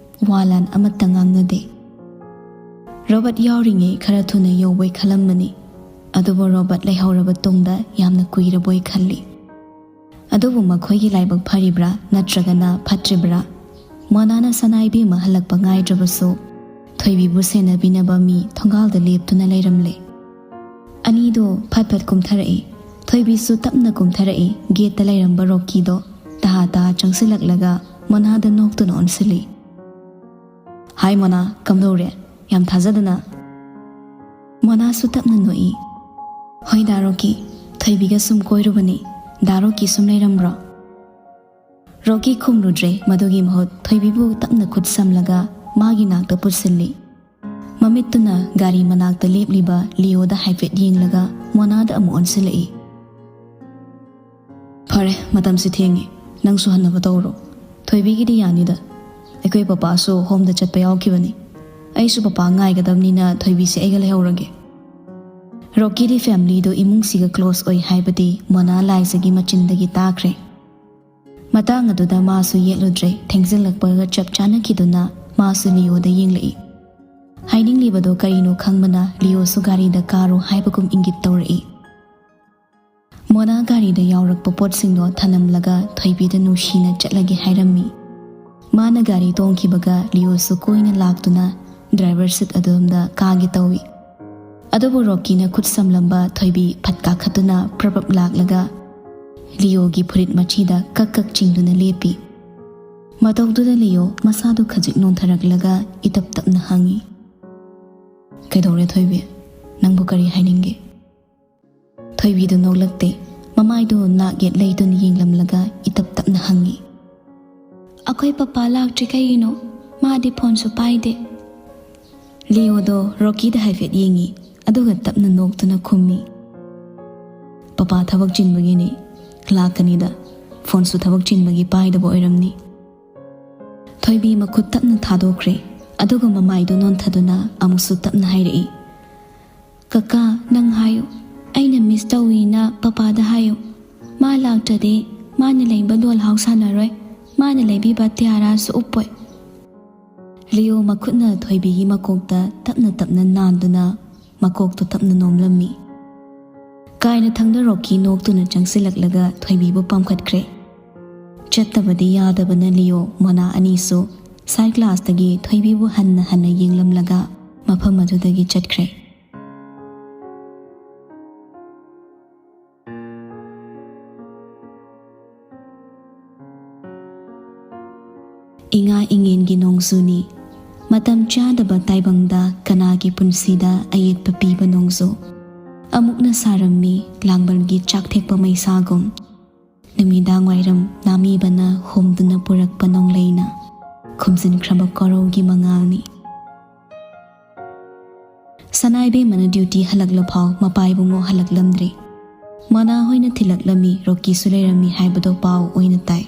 ꯋꯥ ꯂꯥꯟ ꯑꯃꯠꯇ ꯉꯥꯡꯅꯗꯦ꯫ ꯔꯣꯕꯔꯠ ꯌꯥꯎꯔꯤꯉꯩ ꯈꯔ ꯊꯨꯅ ꯌꯧꯕꯣꯏ ꯈꯜꯂꯝꯕꯅꯤ꯫ ꯑꯗꯨꯕꯨ ꯔꯣꯕꯔꯠ ꯂꯩꯍꯧꯔꯕ ꯇꯨꯡꯗ ꯌꯥꯝꯅ ꯀꯨꯏꯔꯕꯣꯏ ꯈꯜꯂꯤ꯫ ꯑꯗꯨꯕꯨ ꯃꯈꯣꯏꯒꯤ ꯂꯥꯏꯕꯛ ꯐꯔꯤꯕ꯭ꯔꯥ ꯅꯠꯇ꯭ꯔꯒꯅ ꯐꯠꯇ꯭ꯔꯤꯕ꯭ꯔꯥ? ꯃꯣꯅꯥꯅ ꯁꯅꯥ ꯏꯕꯦꯝꯃ ꯍꯜꯂꯛꯄ ꯉꯥꯏꯗ꯭ꯔꯕꯁꯨ ꯊꯣꯏꯕꯤꯕꯨ ꯁꯦꯟꯅꯕꯤꯅꯕ ꯃꯤ ꯊꯣꯡꯒꯥꯜꯗ ꯂꯦꯞꯇꯨꯅ ꯂꯩꯔꯝꯂꯦ꯫ ꯑꯅꯤꯗꯣ ꯐꯠ ꯐꯠ ꯀꯨꯝꯊꯔꯛꯏ꯫ ꯊꯣꯏꯕꯤꯁꯨ ꯇꯞꯅ ꯀꯨꯝꯊꯔꯛꯏ꯫ ꯒꯦꯠꯇ ꯂꯩꯔꯝꯕ ꯔꯣꯀꯤꯗꯣ ꯇꯍꯥ ꯇꯍꯥ ꯆꯪꯁꯤꯜꯂꯛꯂꯒ ꯃꯣꯅꯥꯗ ꯅꯣꯛꯇꯨꯅ ꯑꯣꯟꯁꯤꯜꯂꯤ꯫ "ꯍꯥꯏ ꯃꯣꯅꯥ, ꯀꯝꯗꯧꯔꯦ? ꯌꯥꯝ ꯊꯥꯖꯗꯅ?" ꯃꯣꯅꯥꯁꯨ ꯇꯞꯅ ꯅꯣꯛꯏ꯫ "ꯍꯣꯏ ꯗꯥ ꯔꯣꯀꯤ, ꯊꯣꯏꯕꯤꯒ ꯁꯨꯝ ꯀꯣꯏꯔꯨꯕꯅꯤ꯫ ꯗꯥ ꯔꯣꯀꯤ ꯁꯨꯝ ꯂꯩꯔꯝꯕ꯭ꯔꯣ?" ꯔꯣꯀꯤ ꯈꯨꯝꯂꯨꯗ꯭ꯔꯦ꯫ ꯃꯗꯨꯒꯤ ꯃꯍꯨꯠ ꯊꯣꯏꯕꯤꯕꯨ ꯇꯞꯅ ꯈꯨꯠ ꯁꯝꯂꯒ ꯃꯥꯒꯤ ꯅꯥꯛꯇ ꯄꯨꯠꯁꯤꯜꯂꯤ꯫ ꯃꯃꯤꯠꯇꯨꯅ ꯒꯥꯔꯤ ꯃꯅꯥꯛꯇ ꯂꯦꯞꯂꯤꯕ ꯂꯤꯑꯣꯗ ꯍꯥꯏꯐꯦꯠ ꯌꯦꯡꯂꯒ ꯃꯣꯅꯥꯗ ꯑꯃꯨꯛ ꯑꯣꯟꯁꯤꯜꯂꯛꯏ꯫ "ꯐꯔꯦ, ꯃꯇꯝꯁꯤ ꯊꯦꯡꯉꯤ꯫ ꯅꯪꯁꯨ ꯍꯟꯅꯕ ꯇꯧꯔꯣ꯫ ꯊꯣꯏꯕꯤꯒꯤꯗꯤ ꯌꯥꯅꯤꯗ꯫ ꯑꯩꯈꯣꯏ ꯄꯄꯥꯁꯨ ꯍꯣꯝꯗ ꯆꯠꯄ ꯌꯥꯎꯈꯤꯕꯅꯤ꯫ ꯑꯩꯁꯨ ꯄꯄꯥ ꯉꯥꯏꯒꯗꯕꯅꯤꯅ ꯊꯣꯏꯕꯤꯁꯦ ꯑꯩꯒ ꯂꯩꯍꯧꯔꯒꯦ"꯫ ꯔꯣꯀꯤꯗꯤ ꯐꯦꯃꯤꯂꯤꯗꯨ ꯏꯃꯨꯡꯁꯤꯒ ꯀ꯭ꯂꯣꯁ ꯑꯣꯏ ꯍꯥꯏꯕꯗꯤ ꯃꯣꯅꯥ ꯂꯥꯏꯖꯒꯤ ꯃꯆꯤꯟꯗꯒꯤ ꯇꯥꯈ꯭ꯔꯦ꯫ ꯃꯇꯥꯡ ꯑꯗꯨꯗ ꯃꯥꯁꯨ ꯌꯦꯠꯂꯨꯗ꯭ꯔꯦ꯫ ꯊꯦꯡꯖꯤꯜꯂꯛꯄꯒ ꯆꯞ ꯆꯥꯅꯈꯤꯗꯨꯅ ꯃꯥꯁꯨ ꯂꯤꯑꯣꯗ ꯌꯦꯡꯂꯛꯏ꯫ ꯍꯥꯏꯅꯤꯡꯂꯤꯕꯗꯣ ꯀꯔꯤꯅꯣ ꯈꯪꯕꯅ ꯂꯤꯑꯣꯁꯨ ꯒꯥꯔꯤꯗ ꯀꯥꯔꯣ ꯍꯥꯏꯕꯒꯨꯝ ꯏꯪꯒꯤꯠ ꯇꯧꯔꯛꯏ꯫ ꯃꯣꯅꯥ ꯒꯥꯔꯤꯗ ꯌꯥꯎꯔꯛꯄ ꯄꯣꯠꯁꯤꯡꯗꯣ ꯊꯅꯝꯂꯒ ꯊꯣꯏꯕꯤꯗ ꯅꯨꯡꯁꯤꯅ ꯆꯠꯂꯒꯦ ꯍꯥꯏꯔꯝꯃꯤ꯫ ꯃꯥꯅ ꯒꯥꯔꯤ ꯇꯣꯡꯈꯤꯕꯒ ꯂꯤꯑꯣꯁꯨ ꯀꯣꯏꯅ ꯂꯥꯛꯇꯨꯅ ꯗ꯭ꯔꯥꯏꯚꯔ ꯁꯤꯠ ꯑꯗꯣꯝꯗ ꯀꯥꯒꯦ ꯇꯧꯏ꯫ ꯑꯗꯨꯕꯨ ꯔꯣꯀꯤꯅ ꯈꯨꯠ ꯁꯝꯂꯝꯕ ꯊꯣꯏꯕꯤ ꯐꯠ ꯀꯥꯈꯠꯇꯨꯅ ꯄ꯭ꯔꯞ ꯄ꯭ꯔꯞ ꯂꯥꯛꯂꯒ ꯂꯤꯑꯣꯒꯤ ꯐꯨꯔꯤꯠ ꯃꯆꯤꯗ ꯀꯛ ꯀꯛ ꯆꯤꯡꯗꯨꯅ ꯂꯦꯞꯄꯤ꯫ ꯃꯇꯧꯗꯨꯗ ꯂꯤꯑꯣ ꯃꯁꯥꯗꯨ ꯈꯖꯤꯛ ꯅꯣꯟꯊꯔꯛꯂꯒ ꯏꯇꯞ ꯇꯞꯅ ꯍꯪꯏ, "ꯀꯩꯗꯧꯔꯦ ꯊꯣꯏꯕꯤ? ꯅꯪꯕꯨ ꯀꯔꯤ ꯍꯥꯏꯅꯤꯡꯒꯦ?" ꯊꯣꯏꯕꯤꯗꯨ ꯅꯣꯛꯂꯛꯇꯦ꯫ ꯃꯃꯥꯏꯗꯨ ꯅꯥꯛ ꯌꯦꯠ ꯂꯩꯗꯨꯅ ꯌꯦꯡꯂꯝꯂꯒ ꯏꯇꯞ ꯇꯞꯅ ꯍꯪꯏ, "ꯑꯩꯈꯣꯏ ꯄꯄꯥ ꯂꯥꯛꯇ꯭ꯔꯤ ꯀꯩꯒꯤꯅꯣ? ꯃꯥꯗꯤ ꯐꯣꯟꯁꯨ ꯄꯥꯏꯗꯦ"꯫ ꯂꯤꯑꯣꯗꯣ ꯔꯣꯀꯤꯗ ꯍꯥꯏꯐꯦꯠ ꯌꯦꯡꯉꯤ, ꯑꯗꯨꯒ ꯇꯞꯅ ꯅꯣꯛꯇꯨꯅ ꯈꯨꯝꯃꯤ꯫ "ꯄꯄꯥ ꯊꯕꯛ ꯆꯤꯟꯕꯒꯤꯅꯤ, ꯂꯥꯛꯀꯅꯤꯗ꯫ ꯐꯣꯟꯁꯨ ꯊꯕꯛ ꯆꯤꯟꯕꯒꯤ ꯄꯥꯏꯗꯕ ꯑꯣꯏꯔꯝꯅꯤ꯫" ꯊꯣꯏꯕꯤ ꯃꯈꯨꯠ ꯇꯞꯅ ꯊꯥꯗꯣꯛꯈ꯭ꯔꯦ, ꯑꯗꯨꯒ ꯃꯃꯥꯏꯗꯨ ꯅꯣꯟꯊꯗꯨꯅ ꯑꯃꯨꯛꯁꯨ ꯇꯞꯅ ꯍꯥꯏꯔꯛꯏ, "ꯀꯀꯥ, ꯅꯪ ꯍꯥꯏꯌꯨ, ꯑꯩꯅ ꯃꯤꯁ ꯇꯧꯏꯅ ꯄꯄꯥꯗ ꯍꯥꯏꯌꯨ꯫ ꯃꯥ ꯂꯥꯛꯇ꯭ꯔꯗꯤ ꯃꯥꯅ ꯂꯩꯕ ꯗꯣꯜ ꯍꯥꯎꯁ ꯁꯥꯟꯅꯔꯣꯏ, ꯃꯥꯅ ꯂꯩꯕꯤꯕ ꯇꯤꯌꯥꯔꯥꯁꯨ ꯎꯞꯄꯣꯏ꯫" ꯂꯤꯑꯣ ꯃꯈꯨꯠꯅ ꯊꯣꯏꯕꯤꯒꯤ ꯃꯀꯣꯛꯇ ꯇꯞꯅ ꯇꯞꯅ ꯅꯥꯟꯗꯨꯅ ꯃꯀꯣꯛꯇꯨ ꯇꯞꯅ ꯅꯣꯝꯂꯝꯃꯤ꯫ ꯀꯥꯏꯅ ꯊꯪꯗ ꯔꯣꯀꯤ ꯅꯣꯛꯇꯨꯅ ꯆꯪꯁꯤꯜꯂꯛꯂꯒ ꯊꯣꯏꯕꯤꯕꯨ ꯄꯝꯈꯠꯈ꯭ꯔꯦ꯫ ꯆꯠꯇꯕꯗꯤ ꯌꯥꯗꯕꯅ ꯂꯤꯑꯣ ꯃꯣꯅꯥ ꯑꯅꯤꯁꯨ ꯁꯥꯏꯠ ꯒ꯭ꯂꯥꯁꯇꯒꯤ ꯊꯣꯏꯕꯤꯕꯨ ꯍꯟꯅ ꯍꯟꯅ ꯌꯦꯡꯂꯝꯂꯒ ꯃꯐꯝ ꯑꯗꯨꯗꯒꯤ ꯆꯠꯈ꯭ꯔꯦ꯫ ꯏꯉꯥ ꯏꯉꯦꯟꯒꯤ ꯅꯣꯡꯖꯨꯅꯤ꯫ ꯃꯇꯝ ꯆꯥꯗꯕ ꯇꯥꯏꯕꯪꯗ ꯀꯅꯥꯒꯤ ꯄꯨꯟꯁꯤꯗ ꯑꯌꯦꯠꯄ ꯄꯤꯕ ꯅꯣꯡꯖꯨ꯫ ꯑꯃꯨꯛꯅ ꯁꯥꯔꯝꯃꯤ ꯂꯥꯡꯕꯜꯒꯤ ꯆꯥꯛꯊꯦꯛꯄ ꯃꯩꯁꯥꯒꯨꯝ꯫ ꯅꯨꯃꯤꯗꯥꯡ ꯋꯥꯏꯔꯝ ꯅꯥꯃꯤꯕꯅ ꯍꯣꯝꯗꯨꯅ ꯄꯨꯔꯛꯄ ꯅꯣꯡꯂꯩꯅ ꯈꯨꯝꯖꯤꯟꯈ꯭ꯔꯕ ꯀꯣꯔꯧꯒꯤ ꯃꯉꯥꯜꯅꯤ꯫ ꯁꯅꯥ ꯏꯕꯦꯝꯃꯅ ꯗ꯭ꯌꯨꯇꯤ ꯍꯜꯂꯛꯂꯐꯥꯎ ꯃꯄꯥ ꯏꯕꯨꯡꯉꯣ ꯍꯜꯂꯛꯂꯝꯗ꯭ꯔꯤ꯫ ꯃꯅꯥ ꯍꯣꯏꯅ ꯊꯤꯜꯂꯛꯂꯝꯃꯤ, ꯔꯣꯀꯤꯁꯨ ꯂꯩꯔꯝꯃꯤ ꯍꯥꯏꯕꯗꯣ ꯄꯥꯎ ꯑꯣꯏꯅ ꯇꯥꯏ꯫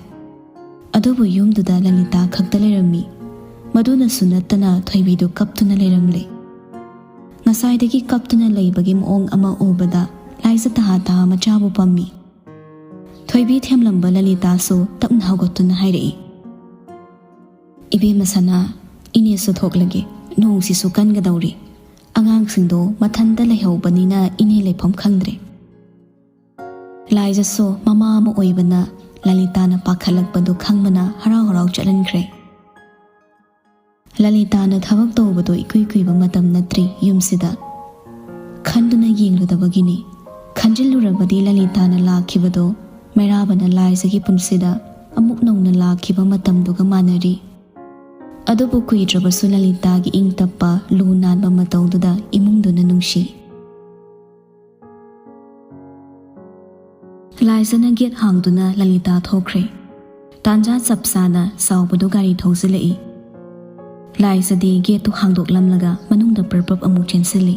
ꯑꯗꯨꯕꯨ ꯌꯨꯝꯗꯨꯗ ꯂꯂꯤꯇꯥ ꯈꯛꯇ ꯂꯩꯔꯝꯃꯤ꯫ ꯃꯗꯨꯅꯁꯨ ꯅꯠꯇꯅ ꯊꯣꯏꯕꯤꯗꯨ ꯀꯞꯇꯨꯅ ꯂꯩꯔꯝꯂꯦ꯫ ꯉꯁꯥꯏꯗꯒꯤ ꯀꯞꯇꯨꯅ ꯂꯩꯕꯒꯤ ꯃꯑꯣꯡ ꯑꯃ ꯎꯕꯗ ꯂꯥꯏꯖ ꯇꯍꯥ ꯇꯍꯥ ꯃꯆꯥꯕꯨ ꯄꯝꯃꯤ꯫ ꯊꯣꯏꯕꯤ ꯊꯦꯝꯂꯝꯕ ꯂꯂꯤꯇꯥꯁꯨ ꯇꯞꯅ ꯍꯧꯒꯠꯇꯨꯅ ꯍꯥꯏꯔꯛꯏ, "ꯏꯕꯦꯝꯃ ꯁꯅꯥ, ꯏꯅꯦꯁꯨ ꯊꯣꯛꯂꯒꯦ, ꯅꯣꯡꯁꯤꯁꯨ ꯀꯟꯒꯗꯧꯔꯤ꯫ ꯑꯉꯥꯡꯁꯤꯡꯗꯣ ꯃꯊꯟꯇ ꯂꯩꯍꯧꯕꯅꯤꯅ ꯏꯅꯦ ꯂꯩꯐꯝ ꯈꯪꯗ꯭ꯔꯦ꯫" ꯂꯥꯏꯖꯁꯨ ꯃꯃꯥ ꯑꯃ ꯑꯣꯏꯕꯅ ꯂꯂꯤꯇꯥꯅ ꯄꯥꯈꯠꯂꯛꯄꯗꯨ ꯈꯪꯕꯅ ꯍꯔꯥꯎ ꯍꯔꯥꯎ ꯆꯠꯍꯟꯈ꯭ꯔꯦ꯫ ꯂꯂꯤꯇꯥꯅ ꯊꯕꯛ ꯇꯧꯕꯗꯨ ꯏꯀꯨꯏ ꯀꯨꯏꯕ ꯃꯇꯝ ꯅꯠꯇ꯭ꯔꯤ ꯌꯨꯝꯁꯤꯗ꯫ ꯈꯟꯗꯨꯅ ꯌꯦꯡꯂꯨꯗꯕꯒꯤꯅꯤ꯫ ꯈꯟꯖꯤꯜꯂꯨꯔꯕꯗꯤ ꯂꯂꯤꯇꯥꯅ ꯂꯥꯛꯈꯤꯕꯗꯨ ꯃꯩꯔꯥꯕꯅ ꯂꯥꯏꯖꯒꯤ ꯄꯨꯟꯁꯤꯗ ꯑꯃꯨꯛ ꯅꯧꯅ ꯂꯥꯛꯈꯤꯕ ꯃꯇꯝꯗꯨꯒ ꯃꯥꯟꯅꯔꯤ꯫ ꯑꯗꯨꯕꯨ ꯀꯨꯏꯗ꯭ꯔꯕꯁꯨ ꯂꯂꯤꯇꯥꯒꯤ ꯏꯪ ꯇꯞꯄ ꯂꯨ ꯅꯥꯟꯕ ꯃꯇꯧꯗꯨꯗ ꯏꯃꯨꯡꯗꯨꯅ ꯅꯨꯡꯁꯤ꯫ ꯂꯥꯏꯖꯅ ꯒꯦꯠ ꯍꯥꯡꯗꯨꯅ ꯂꯂꯤꯇꯥ ꯊꯣꯛꯈ꯭ꯔꯦ꯫ ꯇꯥꯟꯖꯥ ꯆꯞ ꯆꯥꯅ ꯆꯥꯎꯕꯗꯨ ꯒꯥꯔꯤ ꯊꯧꯖꯤꯜꯂꯛꯏ꯫ ꯂꯥꯏꯖꯗꯤ ꯒꯦꯠꯇꯨ ꯍꯥꯡꯗꯣꯛꯂꯝꯂꯒ ꯃꯅꯨꯡꯗ ꯄꯔꯄꯞ ꯑꯃꯨꯛ ꯆꯦꯟꯁꯤꯜꯂꯤ꯫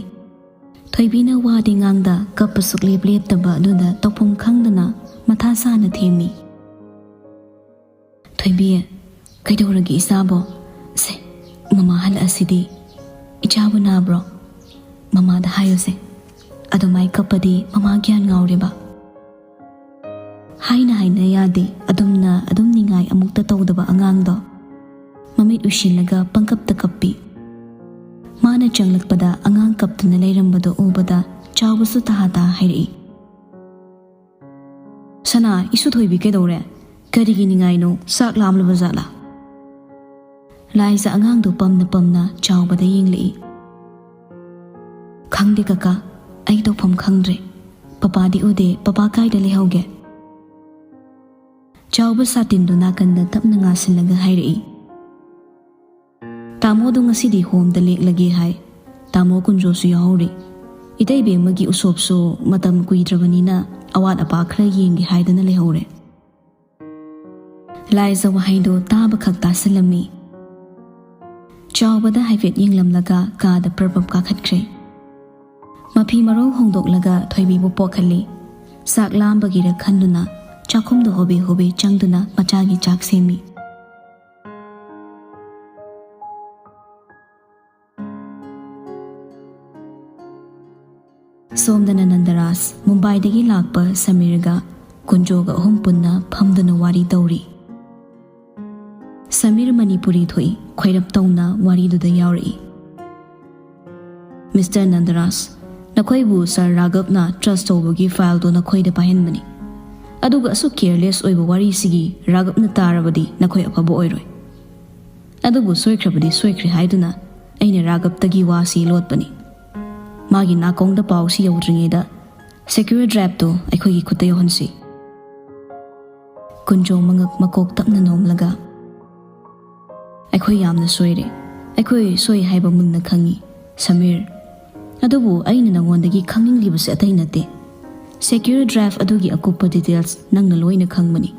ꯊꯣꯏꯕꯤꯅ ꯋꯥꯗꯤ ꯉꯥꯡꯗ ꯀꯞꯄ ꯁꯨꯛꯂꯦꯞ ꯂꯦꯞꯇꯕ ꯑꯗꯨꯗ ꯇꯧꯐꯝ ꯈꯪꯗꯅ ꯃꯊꯥ ꯁꯥꯅ ꯊꯦꯝꯃꯤ꯫ "ꯊꯣꯏꯕꯤ, ꯀꯩꯗꯧꯔꯒꯦ ꯏꯆꯥꯕꯣ? ꯁꯦ, ꯃꯃꯥ ꯍꯜꯂꯛꯑꯁꯤꯗꯤ꯫ ꯏꯆꯥꯕꯨ ꯅꯥꯕ꯭ꯔꯣ? ꯃꯃꯥꯗ ꯍꯥꯏꯌꯨꯁꯦ꯫ ꯑꯗꯨꯃꯥꯏ ꯀꯞꯄꯗꯤ ꯃꯃꯥ ꯒ꯭ꯌꯥꯟ ꯉꯥꯎꯔꯦꯕ꯫" ꯍꯥꯏꯅ ꯍꯥꯏꯅ ꯌꯥꯗꯦ, ꯑꯗꯨꯝꯅ ꯑꯗꯨꯝ ꯅꯤꯡꯉꯥꯏ ꯑꯃꯨꯛꯇ ꯇꯧꯗꯕ ꯑꯉꯥꯡꯗꯣ꯫ ꯃꯃꯤꯠ ꯎꯏꯁꯤꯜꯂꯒ ꯄꯪꯀꯞꯇ ꯀꯞꯄꯤ꯫ ꯃꯥꯅ ꯆꯪꯂꯛꯄꯗ ꯑꯉꯥꯡ ꯀꯞꯇꯨꯅ ꯂꯩꯔꯝꯕꯗꯣ ꯎꯕꯗ ꯆꯥꯎꯕꯁꯨ ꯇꯍꯥ ꯇꯍꯥ ꯍꯥꯏꯔꯛꯏ, "ꯁꯅꯥ, ꯏꯁꯨ ꯊꯣꯏꯕꯤ ꯀꯩꯗꯧꯔꯦ? ꯀꯔꯤꯒꯤ ꯅꯤꯡꯉꯥꯏꯅꯣ? ꯆꯥꯛ ꯂꯥꯝꯂꯕ ꯖꯥꯠꯂꯥ?" ꯂꯥꯏꯖ ꯑꯉꯥꯡꯗꯨ ꯄꯝꯅ ꯄꯝꯅ ꯆꯥꯎꯕꯗ ꯌꯦꯡꯂꯛꯏ꯫ "ꯈꯪꯗꯦ ꯀꯀꯥ, ꯑꯩ ꯇꯧꯐꯝ ꯈꯪꯗ꯭ꯔꯦ꯫ ꯄꯄꯥꯗꯤ ꯎꯗꯦ, ꯄꯄꯥ ꯀꯥꯏꯗ ꯂꯩꯍꯧꯒꯦ?" ꯆꯥꯎꯕ ꯁꯥꯇꯤꯟꯗꯨ ꯅꯥꯀꯟꯗ ꯇꯞꯅ ꯉꯥꯁꯤꯜꯂꯒ ꯍꯥꯏꯔꯛꯏ, "ꯇꯥꯃꯣꯗꯣ ꯉꯁꯤꯗꯤ ꯍꯣꯝꯗ ꯂꯦꯛꯂꯒꯦ ꯍꯥꯏ꯫ ꯇꯥꯃꯣ ꯀꯨꯟꯖꯣꯁꯨ ꯌꯥꯎꯍꯧꯔꯤ꯫ ꯏꯇꯩꯕꯤ ꯑꯃꯒꯤ ꯎꯁꯣꯞꯁꯨ ꯃꯇꯝ ꯀꯨꯏꯗ꯭ꯔꯕꯅꯤꯅ ꯑꯋꯥꯠ ꯑꯄꯥ ꯈꯔ ꯌꯦꯡꯒꯦ ꯍꯥꯏꯗꯨꯅ ꯂꯩꯍꯧꯔꯦ꯫" ꯂꯥꯏꯖ ꯋꯥꯍꯩꯗꯨ ꯇꯥꯕꯈꯛ ꯇꯥꯁꯤꯜꯂꯝꯃꯤ꯫ ꯆꯥꯎꯕꯗ ꯍꯥꯏꯐꯦꯠ ꯌꯦꯡꯂꯝꯂꯒ ꯀꯥꯗ ꯄ꯭ꯔꯞ ꯄ꯭ꯔꯞ ꯀꯥꯈꯠꯈ꯭ꯔꯦ꯫ ꯃꯐꯤ ꯃꯔꯣꯜ ꯍꯣꯡꯗꯣꯛꯂꯒ ꯊꯣꯏꯕꯤꯕꯨ ꯄꯣꯛꯍꯜꯂꯤ꯫ ꯆꯥꯛ ꯂꯥꯝꯕꯒꯤꯔ ꯈꯟꯗꯨꯅ ꯆꯥꯛꯈꯨꯝꯗ ꯍꯣꯕꯦ ꯍꯣꯕꯦ ꯆꯪꯗꯨꯅ ꯃꯆꯥꯒꯤ ꯆꯥꯛ ꯁꯦꯝꯃꯤ꯫ ꯁꯣꯝꯗꯅ ꯅꯟꯗꯔꯥꯖ, ꯃꯨꯝꯕꯥꯏꯗꯒꯤ ꯂꯥꯛꯄ ꯁꯃꯤꯔꯒ ꯀꯨꯟꯖꯣꯒ ꯑꯍꯨꯝ ꯄꯨꯟꯅ ꯐꯝꯗꯨꯅ ꯋꯥꯔꯤ ꯇꯧꯔꯤ꯫ ꯁꯃꯤꯔ ꯃꯅꯤꯄꯨꯔꯤ ꯊꯣꯛꯏ, ꯈꯣꯏꯔꯞ ꯇꯧꯅ ꯋꯥꯔꯤꯗꯨꯗ ꯌꯥꯎꯔꯛꯏ꯫ "ꯃꯤꯁꯇꯔ ꯅꯟꯗꯔꯥꯖ, ꯅꯈꯣꯏꯕꯨ ꯁꯥꯔ ꯔꯥꯘꯕꯅ ꯇ꯭ꯔꯁ ꯇꯧꯕꯒꯤ ꯐꯥꯏꯜꯗꯨ ꯅꯈꯣꯏꯗ ꯄꯥꯏꯍꯟꯕꯅꯤ꯫ ꯑꯗꯨꯒ ꯑꯁꯨꯛ ꯀꯦꯌꯔꯂꯦꯁ ꯑꯣꯏꯕ ꯋꯥꯔꯤꯁꯤꯒꯤ ꯔꯥꯘꯕꯅ ꯇꯥꯔꯕꯗꯤ ꯅꯈꯣꯏ ꯑꯐꯕ ꯑꯣꯏꯔꯣꯏ꯫ ꯑꯗꯨꯕꯨ ꯁꯣꯏꯈ꯭ꯔꯕꯗꯤ ꯁꯣꯏꯈ꯭ꯔꯦ ꯍꯥꯏꯗꯨꯅ ꯑꯩꯅ ꯔꯥꯘꯕꯇꯒꯤ ꯋꯥꯁꯤ ꯂꯣꯠꯄꯅꯤ꯫ ꯃꯥꯒꯤ ꯅꯥꯀꯣꯡꯗ ꯄꯥꯎꯁꯤ ꯌꯧꯗ꯭ꯔꯤꯉꯩꯗ ꯁꯦꯀ꯭ꯌꯨꯔ ꯗ꯭ꯔꯥꯏꯚꯇꯨ ꯑꯩꯈꯣꯏꯒꯤ ꯈꯨꯠꯇ ꯌꯧꯍꯟꯁꯤ꯫" ꯀꯨꯟꯖꯣ ꯃꯉꯛ ꯃꯀꯣꯛ ꯇꯞꯅ ꯅꯣꯝꯂꯒ, "ꯑꯩꯈꯣꯏ ꯌꯥꯝꯅ ꯁꯣꯏꯔꯦ꯫ ꯑꯩꯈꯣꯏ ꯁꯣꯏ ꯍꯥꯏꯕ ꯃꯨꯟꯅ ꯈꯪꯏ, ꯁꯃꯤꯔ꯫ ꯑꯗꯨꯕꯨ ꯑꯩꯅ ꯅꯉꯣꯟꯗꯒꯤ ꯈꯪꯅꯤꯡꯂꯤꯕꯁꯤ ꯑꯇꯩ ꯅꯠꯇꯦ꯫ ꯁꯦꯀ꯭ꯌꯨꯔ ꯗ꯭ꯔꯥꯏꯚ ꯑꯗꯨꯒꯤ ꯑꯀꯨꯞꯄ ꯗꯤꯇꯦꯜꯁ ꯅꯪꯅ ꯂꯣꯏꯅ ꯈꯪꯕꯅꯤ꯫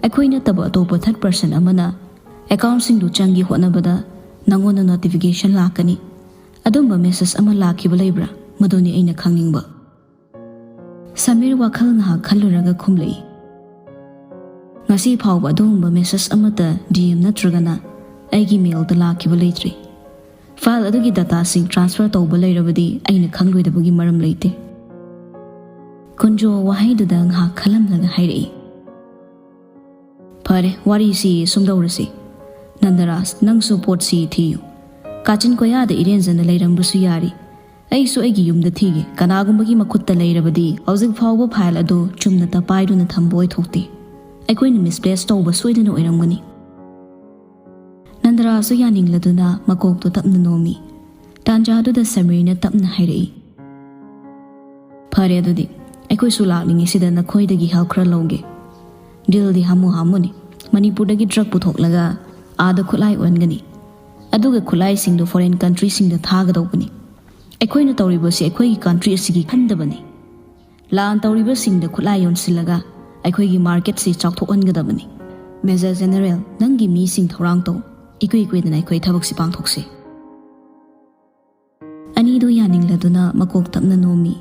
ꯑꯩꯈꯣꯏ ꯅꯠꯇꯕ ꯑꯇꯣꯞꯄ ꯊꯥꯔꯗ ꯄꯔꯁꯟ ꯑꯃꯅ ꯑꯦꯀꯥꯎꯟꯁꯤꯡꯗꯨ ꯆꯪꯒꯦ ꯍꯣꯠꯅꯕꯗ ꯅꯪꯉꯣꯟꯗ ꯅꯣꯇꯤꯐꯤꯀꯦꯁꯟ ꯂꯥꯛꯀꯅꯤ꯫ ꯑꯗꯨꯝꯕ ꯃꯦꯁꯦꯖ ꯑꯃ ꯂꯥꯛꯈꯤꯕ ꯂꯩꯕ꯭ꯔꯥ? ꯃꯗꯨꯅꯤ ꯑꯩꯅ ꯈꯪꯅꯤꯡꯕ꯫ ꯁꯃꯤꯔ ꯋꯥꯈꯜ ꯉꯥꯏꯍꯥꯛ ꯈꯜꯂꯨꯔꯒ ꯈꯨꯝꯂꯛꯏ, "ꯉꯁꯤ ꯐꯥꯎꯕ ꯑꯗꯨꯒꯨꯝꯕ ꯃꯦꯁꯦꯖ ꯑꯃꯠꯇ ꯗꯤ ꯑꯦꯝ ꯅꯠꯇ꯭ꯔꯒꯅ ꯑꯩꯒꯤ ꯃꯦꯜꯗ ꯂꯥꯛꯈꯤꯕ ꯂꯩꯇ꯭ꯔꯤ꯫ ꯐꯥꯏꯜ ꯑꯗꯨꯒꯤ ꯗꯇꯥꯁꯤꯡ ꯇ꯭ꯔꯥꯟꯁꯐꯔ ꯇꯧꯕ ꯂꯩꯔꯕꯗꯤ ꯑꯩꯅ ꯈꯪꯂꯣꯏꯗꯕꯒꯤ ꯃꯔꯝ ꯂꯩꯇꯦ"꯫ ꯀꯨꯟꯖꯣ ꯋꯥꯍꯩꯗꯨꯗ ꯉꯥꯏꯍꯥꯛ ꯈꯜꯂꯝꯂꯒ ꯍꯥꯏꯔꯛꯏ, "ꯐꯔꯦ, ꯋꯥꯔꯤꯁꯤ ꯁꯨꯝꯗꯧꯔꯁꯤ꯫ ꯅꯟꯗꯔꯥꯖ, ꯅꯪꯁꯨ ꯄꯣꯠꯁꯤ ꯊꯤꯌꯨ꯫ ꯀꯥꯆꯤꯟ ꯀꯣꯌꯥꯗ ꯏꯔꯦꯟꯖꯅ ꯂꯩꯔꯝꯕꯁꯨ ꯌꯥꯔꯤ꯫ ꯑꯩꯁꯨ ꯑꯩꯒꯤ ꯌꯨꯝꯗ ꯊꯤꯒꯦ꯫ ꯀꯅꯥꯒꯨꯝꯕꯒꯤ ꯃꯈꯨꯠꯇ ꯂꯩꯔꯕꯗꯤ ꯍꯧꯖꯤꯛ ꯐꯥꯎꯕ ꯐꯥꯏꯜ ꯑꯗꯨ ꯆꯨꯝꯅꯇ ꯄꯥꯏꯗꯨꯅ ꯊꯝꯕ ꯑꯣꯏꯊꯣꯛꯇꯦ꯫ ꯑꯩꯈꯣꯏꯅ ꯃꯤꯁꯄ꯭ꯂꯦꯁ ꯇꯧꯕ ꯁꯣꯏꯗꯅ ꯑꯣꯏꯔꯝꯒꯅꯤ"꯫ ꯅꯟꯗꯔꯥꯖꯁꯨ ꯌꯥꯅꯤꯡꯂꯗꯨꯅ ꯃꯀꯣꯛꯇꯨ ꯇꯞꯅ ꯅꯣꯝꯃꯤ꯫ ꯇꯥꯟꯖꯥꯗꯨꯗ ꯁꯃꯤꯔꯅ ꯇꯞꯅ ꯍꯥꯏꯔꯛꯏ, "ꯐꯔꯦ ꯑꯗꯨꯗꯤ, ꯑꯩꯈꯣꯏꯁꯨ ꯂꯥꯛꯂꯤꯉꯩꯁꯤꯗ ꯅꯈꯣꯏꯗꯒꯤ ꯍꯦꯜꯞ ꯈꯔ ꯂꯧꯒꯦ꯫ ꯗꯤꯜꯗꯤ ꯍꯥꯃꯨ ꯍꯥꯃꯨꯅꯤ꯫ ꯃꯅꯤꯄꯨꯔꯗꯒꯤ ꯗ꯭ꯔꯒ ꯄꯨꯊꯣꯛꯂꯒ ꯑꯥꯗ ꯈꯨꯠꯂꯥꯏ ꯑꯣꯟꯒꯅꯤ꯫ ꯑꯗꯨꯒ ꯈꯨꯠꯂꯥꯏꯁꯤꯡꯗꯨ ꯐꯣꯔꯦꯟ ꯀꯟꯇ꯭ꯔꯤꯁꯤꯡꯗ ꯊꯥꯒꯗꯧꯕꯅꯤ꯫ ꯑꯩꯈꯣꯏꯅ ꯇꯧꯔꯤꯕꯁꯤ ꯑꯩꯈꯣꯏꯒꯤ ꯀꯟꯇ꯭ꯔꯤ ꯑꯁꯤꯒꯤ ꯈꯟꯗꯕꯅꯤ꯫ ꯂꯥꯟ ꯇꯧꯔꯤꯕꯁꯤꯡꯗ ꯈꯨꯠꯂꯥꯏ ꯌꯣꯟꯁꯤꯜꯂꯒ ꯑꯩꯈꯣꯏꯒꯤ ꯃꯥꯔꯀꯦꯠꯁꯤ ꯆꯥꯎꯊꯣꯛꯍꯟꯒꯗꯕꯅꯤ꯫ ꯃꯦꯖꯔ ꯖꯦꯅꯔꯦꯜ, ꯅꯪꯒꯤ ꯃꯤꯁꯤꯡ ꯊꯧꯔꯥꯡ ꯇꯧ꯫ ꯏꯀꯨꯏ ꯀꯨꯏꯗꯅ ꯑꯩꯈꯣꯏ ꯊꯕꯛꯁꯤ ꯄꯥꯡꯊꯣꯛꯁꯤ"꯫ ꯑꯅꯤꯗꯨ ꯌꯥꯅꯤꯡꯂꯗꯨꯅ ꯃꯀꯣꯛ ꯇꯞꯅ ꯅꯣꯝꯃꯤ꯫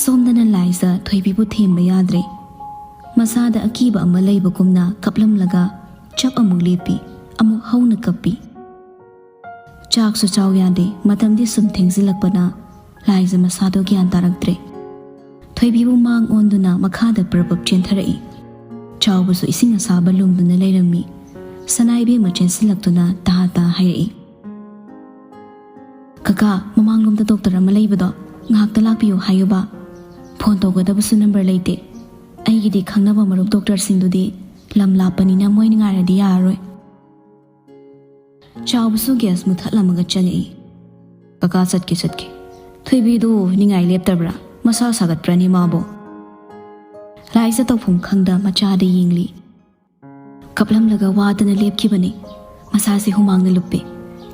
ꯁꯣꯝꯗꯅ ꯂꯥꯏꯖ ꯊꯣꯏꯕꯤꯕꯨ ꯊꯦꯝꯕ ꯌꯥꯗ꯭ꯔꯦ꯫ ꯃꯁꯥꯗ ꯑꯀꯤꯕ ꯑꯃ ꯂꯩꯕꯒꯨꯝꯅ ꯀꯞꯂꯝꯂꯒ ꯆꯞ ꯑꯃꯨꯛ ꯂꯦꯞꯄꯤ, ꯑꯃꯨꯛ ꯍꯧꯅ ꯀꯞꯄꯤ꯫ ꯆꯥꯛꯁꯨ ꯆꯥꯎ ꯌꯥꯗꯦ꯫ ꯃꯇꯝꯗꯤ ꯁꯨꯝ ꯊꯦꯡꯖꯤꯜꯂꯛꯄꯅ ꯂꯥꯏꯖ ꯃꯁꯥꯗꯣ ꯒ꯭ꯌꯥꯟ ꯇꯥꯔꯛꯇ꯭ꯔꯦ꯫ ꯊꯣꯏꯕꯤꯕꯨ ꯃꯥꯡ ꯑꯣꯟꯗꯨꯅ ꯃꯈꯥꯗ ꯄ꯭ꯔꯞ ꯄ꯭ꯔꯞ ꯆꯦꯟꯊꯔꯛꯏ꯫ ꯆꯥꯎꯕꯁꯨ ꯏꯁꯤꯡ ꯑꯁꯥꯕ ꯂꯨꯝꯗꯨꯅ ꯂꯩꯔꯝꯃꯤ꯫ ꯁꯅꯥ ꯏꯕꯦꯝꯃ ꯆꯦꯟꯁꯤꯜꯂꯛꯇꯨꯅ ꯇꯥ ꯇꯥ ꯍꯥꯏꯔꯛꯏ, "ꯀꯀꯥ, ꯃꯃꯥꯡꯂꯣꯝꯗ ꯗꯣꯛꯇꯔ ꯑꯃ ꯂꯩꯕꯗꯣ, ꯉꯥꯏꯍꯥꯛꯇ ꯂꯥꯛꯄꯤꯌꯨ ꯍꯥꯏꯌꯨꯕ꯫ ꯐꯣꯟ ꯇꯧꯒꯗꯕꯁꯨ ꯅꯝꯕꯔ ꯂꯩꯇꯦ꯫ ꯑꯩꯒꯤꯗꯤ ꯈꯪꯅꯕ ꯃꯔꯨꯞ ꯗꯣꯛꯇꯔꯁꯤꯡꯗꯨꯗꯤ ꯂꯝ ꯂꯥꯞꯄꯅꯤꯅ ꯃꯣꯏꯅ ꯉꯥꯏꯔꯗꯤ ꯌꯥꯔꯔꯣꯏ"꯫ ꯆꯥꯎꯕꯁꯨ ꯒ꯭ꯌꯥꯁ ꯃꯨꯊꯠꯂꯝꯃꯒ ꯆꯪꯉꯛꯏ꯫ "ꯀꯀꯥ ꯆꯠꯀꯦ ꯆꯠꯀꯦ꯫ ꯊꯣꯏꯕꯤꯗꯨ ꯅꯤꯡꯉꯥꯏ ꯂꯦꯞꯇꯕ꯭ꯔꯥ? ꯃꯁꯥ ꯁꯥꯒꯠꯄ꯭ꯔꯅꯦ ꯃꯥꯕꯣ?" ꯂꯥꯏꯖ ꯇꯧꯐꯝ ꯈꯪꯗ ꯃꯆꯥꯗ ꯌꯦꯡꯂꯤ꯫ ꯀꯞꯂꯝꯂꯒ ꯋꯥꯗꯅ ꯂꯦꯞꯈꯤꯕꯅꯤ꯫ ꯃꯁꯥꯁꯤ ꯍꯨꯃꯥꯡꯅ ꯂꯨꯞꯄꯦ꯫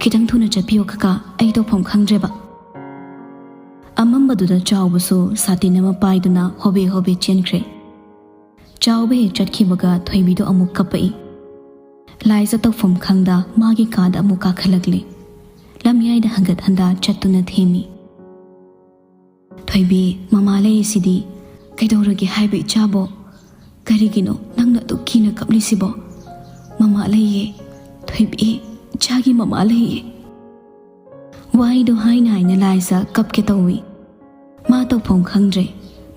"ꯈꯤꯇꯪ ꯊꯨꯅ ꯆꯠꯄꯤꯌꯣ ꯀꯀꯥ, ꯑꯩ ꯇꯧꯐꯝ ꯈꯪꯗ꯭ꯔꯦꯕ"꯫ ꯑꯃꯝꯕꯗꯨꯗ ꯆꯥꯎꯕꯁꯨ ꯁꯥꯇꯤꯟ ꯑꯃ ꯄꯥꯏꯗꯨꯅ ꯍꯣꯕꯦ ꯍꯣꯕꯦ ꯆꯦꯟꯈ꯭ꯔꯦ꯫ ꯆꯥꯎꯕ ꯍꯦꯛ ꯆꯠꯈꯤꯕꯒ ꯊꯣꯏꯕꯤꯗꯣ ꯑꯃꯨꯛ ꯀꯞꯄꯛꯏ꯫ ꯂꯥꯏꯖ ꯇꯧꯐꯝ ꯈꯪꯗ ꯃꯥꯒꯤ ꯀꯥꯗ ꯑꯃꯨꯛ ꯀꯥꯈꯠꯂꯛꯂꯦ꯫ ꯂꯝꯌꯥꯏꯗ ꯍꯪꯒꯠ ꯍꯟꯗ ꯆꯠꯇꯨꯅ ꯊꯦꯝꯃꯤ꯫ "ꯊꯣꯏꯕꯤ, ꯃꯃꯥ ꯂꯩꯔꯤꯁꯤꯗꯤ꯫ ꯀꯩꯗꯧꯔꯒꯦ ꯍꯥꯏꯕ ꯏꯆꯥꯕꯣ? ꯀꯔꯤꯒꯤꯅꯣ ꯅꯪꯅ ꯑꯗꯨꯛ ꯀꯤꯅ ꯀꯞꯂꯤꯁꯤꯕꯣ? ꯃꯃꯥ ꯂꯩꯌꯦ꯫ ꯊꯣꯏꯕꯤ, ꯏꯆꯥꯒꯤ ꯃꯃꯥ ꯂꯩꯌꯦ꯫" ꯋꯥꯍꯩꯗꯣ ꯍꯥꯏꯅ ꯍꯥꯏꯅ ꯂꯥꯏꯖ ꯀꯞꯀꯦ ꯇꯧꯏ꯫ ꯃꯥ ꯇꯧꯐꯝ ꯈꯪꯗ꯭ꯔꯦ꯫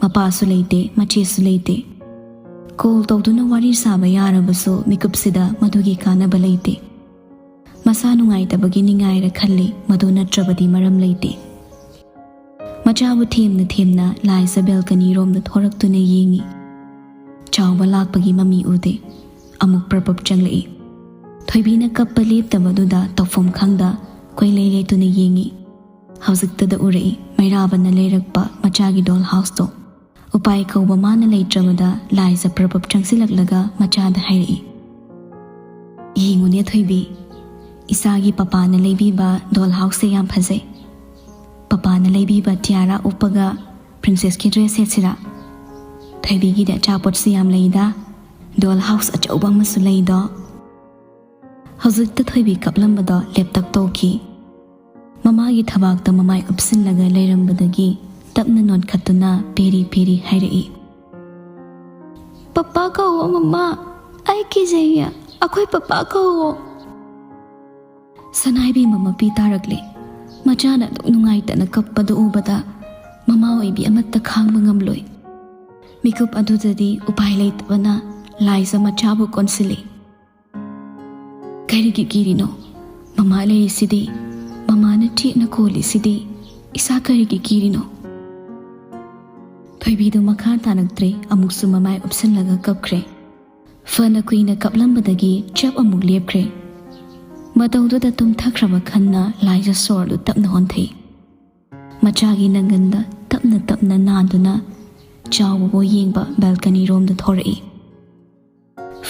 ꯃꯄꯥꯁꯨ ꯂꯩꯇꯦ, ꯃꯆꯦꯁꯨ ꯂꯩꯇꯦ꯫ ꯀꯣꯜ ꯇꯧꯗꯨꯅ ꯋꯥꯔꯤ ꯁꯥꯕ ꯌꯥꯔꯕꯁꯨ ꯃꯤꯀꯨꯞꯁꯤꯗ ꯃꯗꯨꯒꯤ ꯀꯥꯟꯅꯕ ꯂꯩꯇꯦ꯫ ꯃꯁꯥ ꯅꯨꯡꯉꯥꯏꯇꯕꯒꯤ ꯅꯤꯡꯉꯥꯏꯔ ꯈꯜꯂꯤ, ꯃꯗꯨ ꯅꯠꯇ꯭ꯔꯕꯗꯤ ꯃꯔꯝ ꯂꯩꯇꯦ꯫ ꯃꯆꯥꯕꯨ ꯊꯦꯝꯅ ꯊꯦꯝꯅ ꯂꯥꯏꯖ ꯕꯦꯜꯀꯅꯤ ꯔꯣꯝꯗ ꯊꯣꯔꯛꯇꯨꯅ ꯌꯦꯡꯉꯤ꯫ ꯆꯥꯎꯕ ꯂꯥꯛꯄꯒꯤ ꯃꯃꯤ ꯎꯗꯦ꯫ ꯑꯃꯨꯛ ꯄ꯭ꯔꯞ ꯄ꯭ꯔꯞ ꯆꯪꯂꯛꯏ꯫ ꯊꯣꯏꯕꯤꯅ ꯀꯞꯄ ꯂꯦꯞꯇꯕꯗꯨꯗ ꯇꯧꯐꯝ ꯈꯪꯗ ꯀꯣꯏꯂꯩ ꯂꯩꯇꯨꯅ ꯌꯦꯡꯉꯤ꯫ ꯍꯧꯖꯤꯛꯇꯗ ꯎꯔꯛꯏ ꯃꯩꯔꯥꯕꯅ ꯂꯩꯔꯛꯄ ꯃꯆꯥꯒꯤ ꯗꯣꯜ ꯍꯥꯎꯁꯇꯣ꯫ ꯎꯄꯥꯏ ꯀꯧꯕ ꯃꯥꯅ ꯂꯩꯇ꯭ꯔꯕꯗ ꯂꯥꯏꯖ ꯄ꯭ꯔꯞ ꯄ꯭ꯔꯞ ꯆꯪꯁꯤꯜꯂꯛꯂꯒ ꯃꯆꯥꯗ ꯍꯥꯏꯔꯛꯏ, "ꯌꯦꯡꯉꯨꯅꯦ ꯊꯣꯏꯕꯤ, ꯏꯆꯥꯒꯤ ꯄꯄꯥꯅ ꯂꯩꯕꯤꯕ ꯗꯣꯜ ꯍꯥꯎꯁꯁꯦ ꯌꯥꯝ ꯐꯖꯩ꯫ ꯄꯄꯥꯅ ꯂꯩꯕꯤꯕ ꯇꯤꯌꯥꯔꯥ ꯎꯞꯄꯒ ꯄ꯭ꯔꯤꯟꯁꯦꯁꯀꯤ ꯗ꯭ꯔꯦꯁ ꯁꯦꯠꯁꯤꯔꯥ? ꯊꯣꯏꯕꯤꯒꯤꯗꯤ ꯑꯆꯥꯄꯣꯠꯁꯨ ꯌꯥꯝ ꯂꯩꯗ, ꯗꯣꯜ ꯍꯥꯎꯁ ꯑꯆꯧꯕ ꯑꯃꯁꯨ ꯂꯩꯗꯣ꯫" ꯍꯧꯖꯤꯛꯇ ꯊꯣꯏꯕꯤ ꯀꯞꯂꯝꯕꯗꯣ ꯂꯦꯞꯇꯛ ꯇꯧꯈꯤ꯫ ꯃꯃꯥꯒꯤ ꯊꯕꯥꯛꯇ ꯃꯃꯥꯏ ꯎꯞꯁꯤꯜꯂꯒ ꯂꯩꯔꯝꯕꯗꯒꯤ ꯇꯞꯅ ꯅꯣꯟꯈꯠꯇꯨꯅ ꯄꯦꯔꯤ ꯄꯦꯔꯤ ꯍꯥꯏꯔꯛꯏ, "ꯄꯄꯥ ꯀꯧꯋꯣ ꯃꯃꯥ, ꯑꯩ ꯀꯤꯖꯩꯌꯦ, ꯑꯩꯈꯣꯏ ꯄꯄꯥ ꯀꯧꯋꯣ꯫" ꯁꯅꯥꯏꯕꯦꯝꯃ ꯃꯄꯤ ꯇꯥꯔꯛꯂꯦ꯫ ꯃꯆꯥꯅ ꯑꯗꯨꯛ ꯅꯨꯡꯉꯥꯏꯇꯅ ꯀꯞꯄꯗꯨ ꯎꯕꯗ ꯃꯃꯥ ꯑꯣꯏꯕꯤ ꯑꯃꯠꯇ ꯈꯥꯡꯕ ꯉꯝꯂꯣꯏ꯫ ꯃꯤꯀꯨꯞ ꯑꯗꯨꯗꯗꯤ ꯎꯄꯥꯏ ꯂꯩꯇꯕꯅ ꯂꯥꯏꯖ ꯃꯆꯥꯕꯨ ꯀꯣꯟꯁꯤꯜꯂꯤ꯫ "ꯀꯔꯤꯒꯤ ꯀꯤꯔꯤꯅꯣ? ꯃꯃꯥ ꯂꯩꯔꯤꯁꯤꯗꯤ, ꯃꯃꯥꯅ ꯆꯦꯠꯅ ꯀꯣꯜꯂꯤꯁꯤꯗꯤ, ꯏꯁꯥ ꯀꯔꯤꯒꯤ ꯀꯤꯔꯤꯅꯣ?" ꯊꯣꯏꯕꯤꯗꯨ ꯃꯈꯥ ꯇꯥꯔꯛꯇ꯭ꯔꯦ, ꯑꯃꯨꯛꯁꯨ ꯃꯃꯥꯏ ꯎꯞꯁꯤꯜꯂꯒ ꯀꯞꯈ꯭ꯔꯦ꯫ ꯐꯅ ꯀꯨꯏꯅ ꯀꯞꯂꯝꯕꯗꯒꯤ ꯆꯞ ꯑꯃꯨꯛ ꯂꯦꯞꯈ꯭ꯔꯦ꯫ ꯃꯇꯧꯗꯨꯗ ꯇꯨꯝꯊꯈ꯭ꯔꯕ ꯈꯟꯅ ꯂꯥꯏꯖ ꯁꯣꯔꯗꯨ ꯇꯞꯅ ꯍꯣꯟꯊꯩ꯫ ꯃꯆꯥꯒꯤ ꯅꯪꯒꯟꯗ ꯇꯞꯅ ꯇꯞꯅ ꯅꯥꯟꯗꯨꯅ ꯆꯥꯎꯕꯕꯨ ꯌꯦꯡꯕ ꯕꯦꯜꯀꯅꯤ ꯔꯣꯝꯗ ꯊꯣꯔꯛꯏ꯫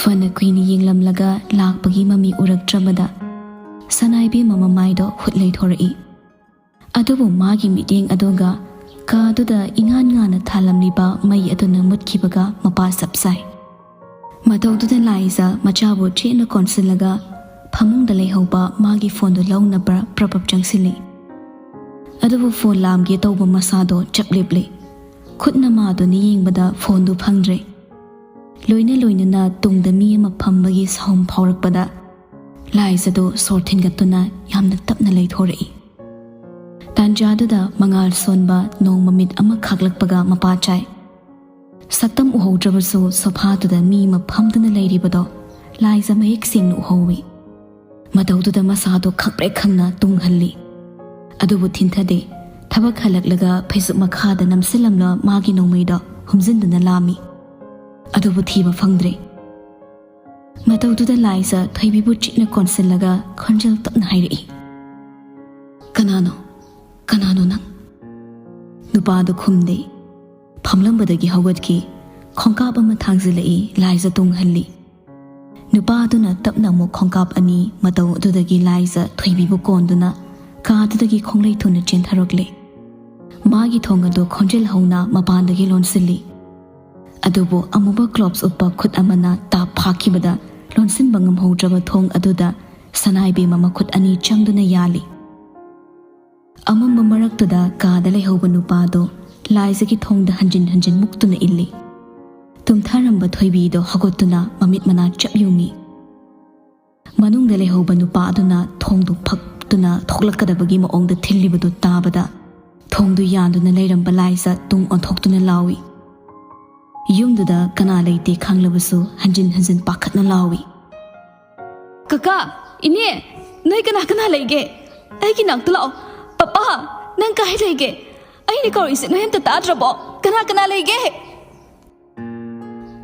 ꯐꯅ ꯀꯨꯏꯅ ꯌꯦꯡꯂꯝꯂꯒ ꯂꯥꯛꯄꯒꯤ ꯃꯃꯤ ꯎꯔꯛꯇ꯭ꯔꯕꯗ ꯁꯅꯥꯏꯕꯦꯝꯃ ꯃꯃꯥꯏꯗꯣ ꯍꯨꯠ ꯂꯩꯊꯣꯔꯛꯏ꯫ ꯑꯗꯨꯕꯨ ꯃꯥꯒꯤ ꯃꯤꯠꯌꯦꯡ ꯑꯗꯨꯒ ꯀꯥꯗꯨꯗ ꯏꯉꯥꯟ ꯉꯥꯟꯅ ꯊꯥꯜꯂꯝꯂꯤꯕ ꯃꯩ ꯑꯗꯨꯅ ꯃꯨꯠꯈꯤꯕꯒ ꯃꯄꯥ ꯆꯞ ꯆꯥꯏ꯫ ꯃꯇꯧꯗꯨꯗ ꯂꯥꯏꯖ ꯃꯆꯥꯕꯨ ꯆꯦꯠꯅ ꯀꯣꯟꯁꯤꯜꯂꯒ ꯐꯃꯨꯡꯗ ꯂꯩꯍꯧꯕ ꯃꯥꯒꯤ ꯐꯣꯟꯗꯨ ꯂꯧꯅꯕ ꯄ꯭ꯔꯞ ꯄ꯭ꯔꯞ ꯆꯪꯁꯤꯜꯂꯤ꯫ ꯑꯗꯨꯕꯨ ꯐꯣꯟ ꯂꯥꯝꯒꯦ ꯇꯧꯕ ꯃꯁꯥꯗꯣ ꯆꯞ ꯂꯦꯞꯂꯤ꯫ ꯈꯨꯠꯅ ꯃꯥꯗꯨꯅ ꯌꯦꯡꯕꯗ ꯐꯣꯟꯗꯨ ꯐꯪꯗ꯭ꯔꯦ꯫ ꯂꯣꯏꯅ ꯂꯣꯏꯅꯅ ꯇꯨꯡꯗ ꯃꯤ ꯑꯃ ꯐꯝꯕꯒꯤ ꯁꯥꯎꯝ ꯐꯥꯎꯔꯛꯄꯗ ꯂꯥꯏꯖꯗꯨ ꯁꯣꯔ ꯊꯤꯟꯒꯠꯇꯨꯅ ꯌꯥꯝꯅ ꯇꯞꯅ ꯂꯩꯊꯣꯔꯛꯏ꯫ ꯇꯥꯟꯖꯥꯗꯨꯗ ꯃꯉꯥꯜ ꯁꯣꯟꯕ ꯅꯣꯡ ꯃꯃꯤꯠ ꯑꯃ ꯈꯥꯛꯂꯛꯄꯒ ꯃꯄꯥ ꯆꯥꯏ꯫ ꯁꯛꯇꯝ ꯎꯍꯧꯗ꯭ꯔꯕꯁꯨ ꯁꯣꯐꯥꯗꯨꯗ ꯃꯤ ꯑꯃ ꯐꯝꯗꯨꯅ ꯂꯩꯔꯤꯕꯗꯣ ꯂꯥꯏꯖ ꯃꯌꯦꯛ ꯁꯦꯡꯅ ꯎꯍꯧꯏ꯫ ꯃꯇꯧꯗꯨꯗ ꯃꯁꯥꯗꯣ ꯈꯪꯄ꯭ꯔꯦꯛ ꯈꯪꯅ ꯇꯨꯡꯍꯜꯂꯤ꯫ ꯑꯗꯨꯕꯨ ꯊꯤꯟꯊꯗꯦ꯫ ꯊꯕꯛ ꯍꯜꯂꯛꯂꯒ ꯐꯩꯖꯨꯞ ꯃꯈꯥꯗ ꯅꯝꯁꯤꯜꯂꯝꯂ ꯃꯥꯒꯤ ꯅꯣꯡꯃꯩꯗꯣ ꯍꯨꯝꯖꯤꯟꯗꯨꯅ ꯂꯥꯝꯃꯤ꯫ ꯑꯗꯨꯕꯨ ꯊꯤꯕ ꯐꯪꯗ꯭ꯔꯦ꯫ ꯃꯇꯧꯗꯨꯗ ꯂꯥꯏꯖ ꯊꯣꯏꯕꯤꯕꯨ ꯆꯤꯛꯅ ꯀꯣꯟꯁꯤꯜꯂꯒ ꯈꯣꯟꯖꯦꯜ ꯇꯞꯅ ꯍꯥꯏꯔꯛꯏ, "ꯀꯅꯥꯅꯣ? ꯀꯅꯥꯅꯣ ꯅꯪ?" ꯅꯨꯄꯥꯗꯨ ꯈꯨꯝꯗꯦ꯫ ꯐꯝꯂꯝꯕꯗꯒꯤ ꯍꯧꯒꯠꯈꯤ꯫ ꯈꯣꯡꯀꯥꯞ ꯑꯃ ꯊꯥꯡꯖꯤꯜꯂꯛꯏ, ꯂꯥꯏꯖ ꯇꯨꯡꯍꯜꯂꯤ꯫ ꯅꯨꯄꯥ ꯑꯗꯨꯅ ꯇꯞꯅ ꯑꯃꯨꯛ ꯈꯣꯡꯀꯥꯞ ꯑꯅꯤ, ꯃꯇꯧ ꯑꯗꯨꯗꯒꯤ ꯂꯥꯏꯖ ꯊꯣꯏꯕꯤꯕꯨ ꯀꯣꯟꯗꯨꯅ ꯀꯥꯗꯨꯗꯒꯤ ꯈꯣꯡꯂꯩ ꯊꯨꯅ ꯆꯦꯟꯊꯔꯛꯂꯦ꯫ ꯃꯥꯒꯤ ꯊꯣꯡ ꯑꯗꯨ ꯈꯣꯟꯖꯦꯜ ꯍꯧꯅ ꯃꯄꯥꯟꯗꯒꯤ ꯂꯣꯟꯁꯤꯜꯂꯤ꯫ ꯑꯗꯨꯕꯨ ꯑꯃꯨꯕ ꯒ꯭ꯂꯣꯚꯁ ꯎꯞꯄ ꯈꯨꯠ ꯑꯃꯅ ꯇꯥꯞ ꯐꯥꯈꯤꯕꯗ ꯂꯣꯟꯁꯤꯟꯕ ꯉꯝꯍꯧꯗ꯭ꯔꯕ ꯊꯣꯡ ꯑꯗꯨꯗ ꯁꯅꯥꯏꯕꯦꯝꯃ ꯃꯈꯨꯠ ꯑꯅꯤ ꯆꯪꯗꯨꯅ ꯌꯥꯜꯂꯤ꯫ ꯑꯃꯝꯕ ꯃꯔꯛꯇꯨꯗ ꯀꯥꯗ ꯂꯩꯍꯧꯕ ꯅꯨꯄꯥꯗꯨ ꯂꯥꯏꯖꯒꯤ ꯊꯣꯡꯗ ꯍꯟꯖꯤꯟ ꯍꯟꯖꯤꯟ ꯃꯨꯛꯇꯨꯅ ꯏꯜꯂꯤ꯫ ꯇꯨꯝꯊꯔꯝꯕ ꯊꯣꯏꯕꯤꯗꯣ ꯍꯧꯒꯠꯇꯨꯅ ꯃꯃꯤꯠ ꯃꯅꯥ ꯆꯞ ꯌꯨꯡꯉꯤ꯫ ꯃꯅꯨꯡꯗ ꯂꯩꯍꯧꯕ ꯅꯨꯄꯥ ꯑꯗꯨꯅ ꯊꯣꯡꯗꯨ ꯐꯛꯇꯨꯅ ꯊꯣꯛꯂꯛꯀꯗꯕꯒꯤ ꯃꯑꯣꯡꯗ ꯊꯤꯜꯂꯤꯕꯗꯨ ꯇꯥꯕꯗ ꯊꯣꯡꯗꯨ ꯌꯥꯟꯗꯨꯅ ꯂꯩꯔꯝꯕ ꯂꯥꯏꯖ ꯇꯨꯡ ꯑꯣꯟꯊꯣꯛꯇꯨꯅ ꯂꯥꯎꯏ꯫ ꯌꯨꯝꯗꯨꯗ ꯀꯅꯥ ꯂꯩꯇꯦ ꯈꯪꯂꯕꯁꯨ ꯍꯟꯖꯤꯟ ꯍꯟꯖꯤꯟ ꯄꯥꯈꯠꯅ ꯂꯥꯎꯏ꯫ "ꯀꯀꯥ, ꯏꯅꯦ, ꯅꯣꯏ ꯀꯅꯥ ꯀꯅꯥ ꯂꯩꯒꯦ? ꯑꯩꯒꯤ ꯅꯥꯛꯇ ꯂꯥꯛꯑꯣ꯫ ꯄꯄꯥ, ꯅꯪ ꯀꯥꯏ ꯂꯩꯒꯦ? ꯑꯩꯅ ꯀꯧꯔꯤꯁꯦ ꯅꯣꯏ ꯑꯝꯇ ꯇꯥꯗ꯭ꯔꯕꯣ? ꯀꯅꯥ ꯀꯅꯥ ꯂꯩꯒꯦ?"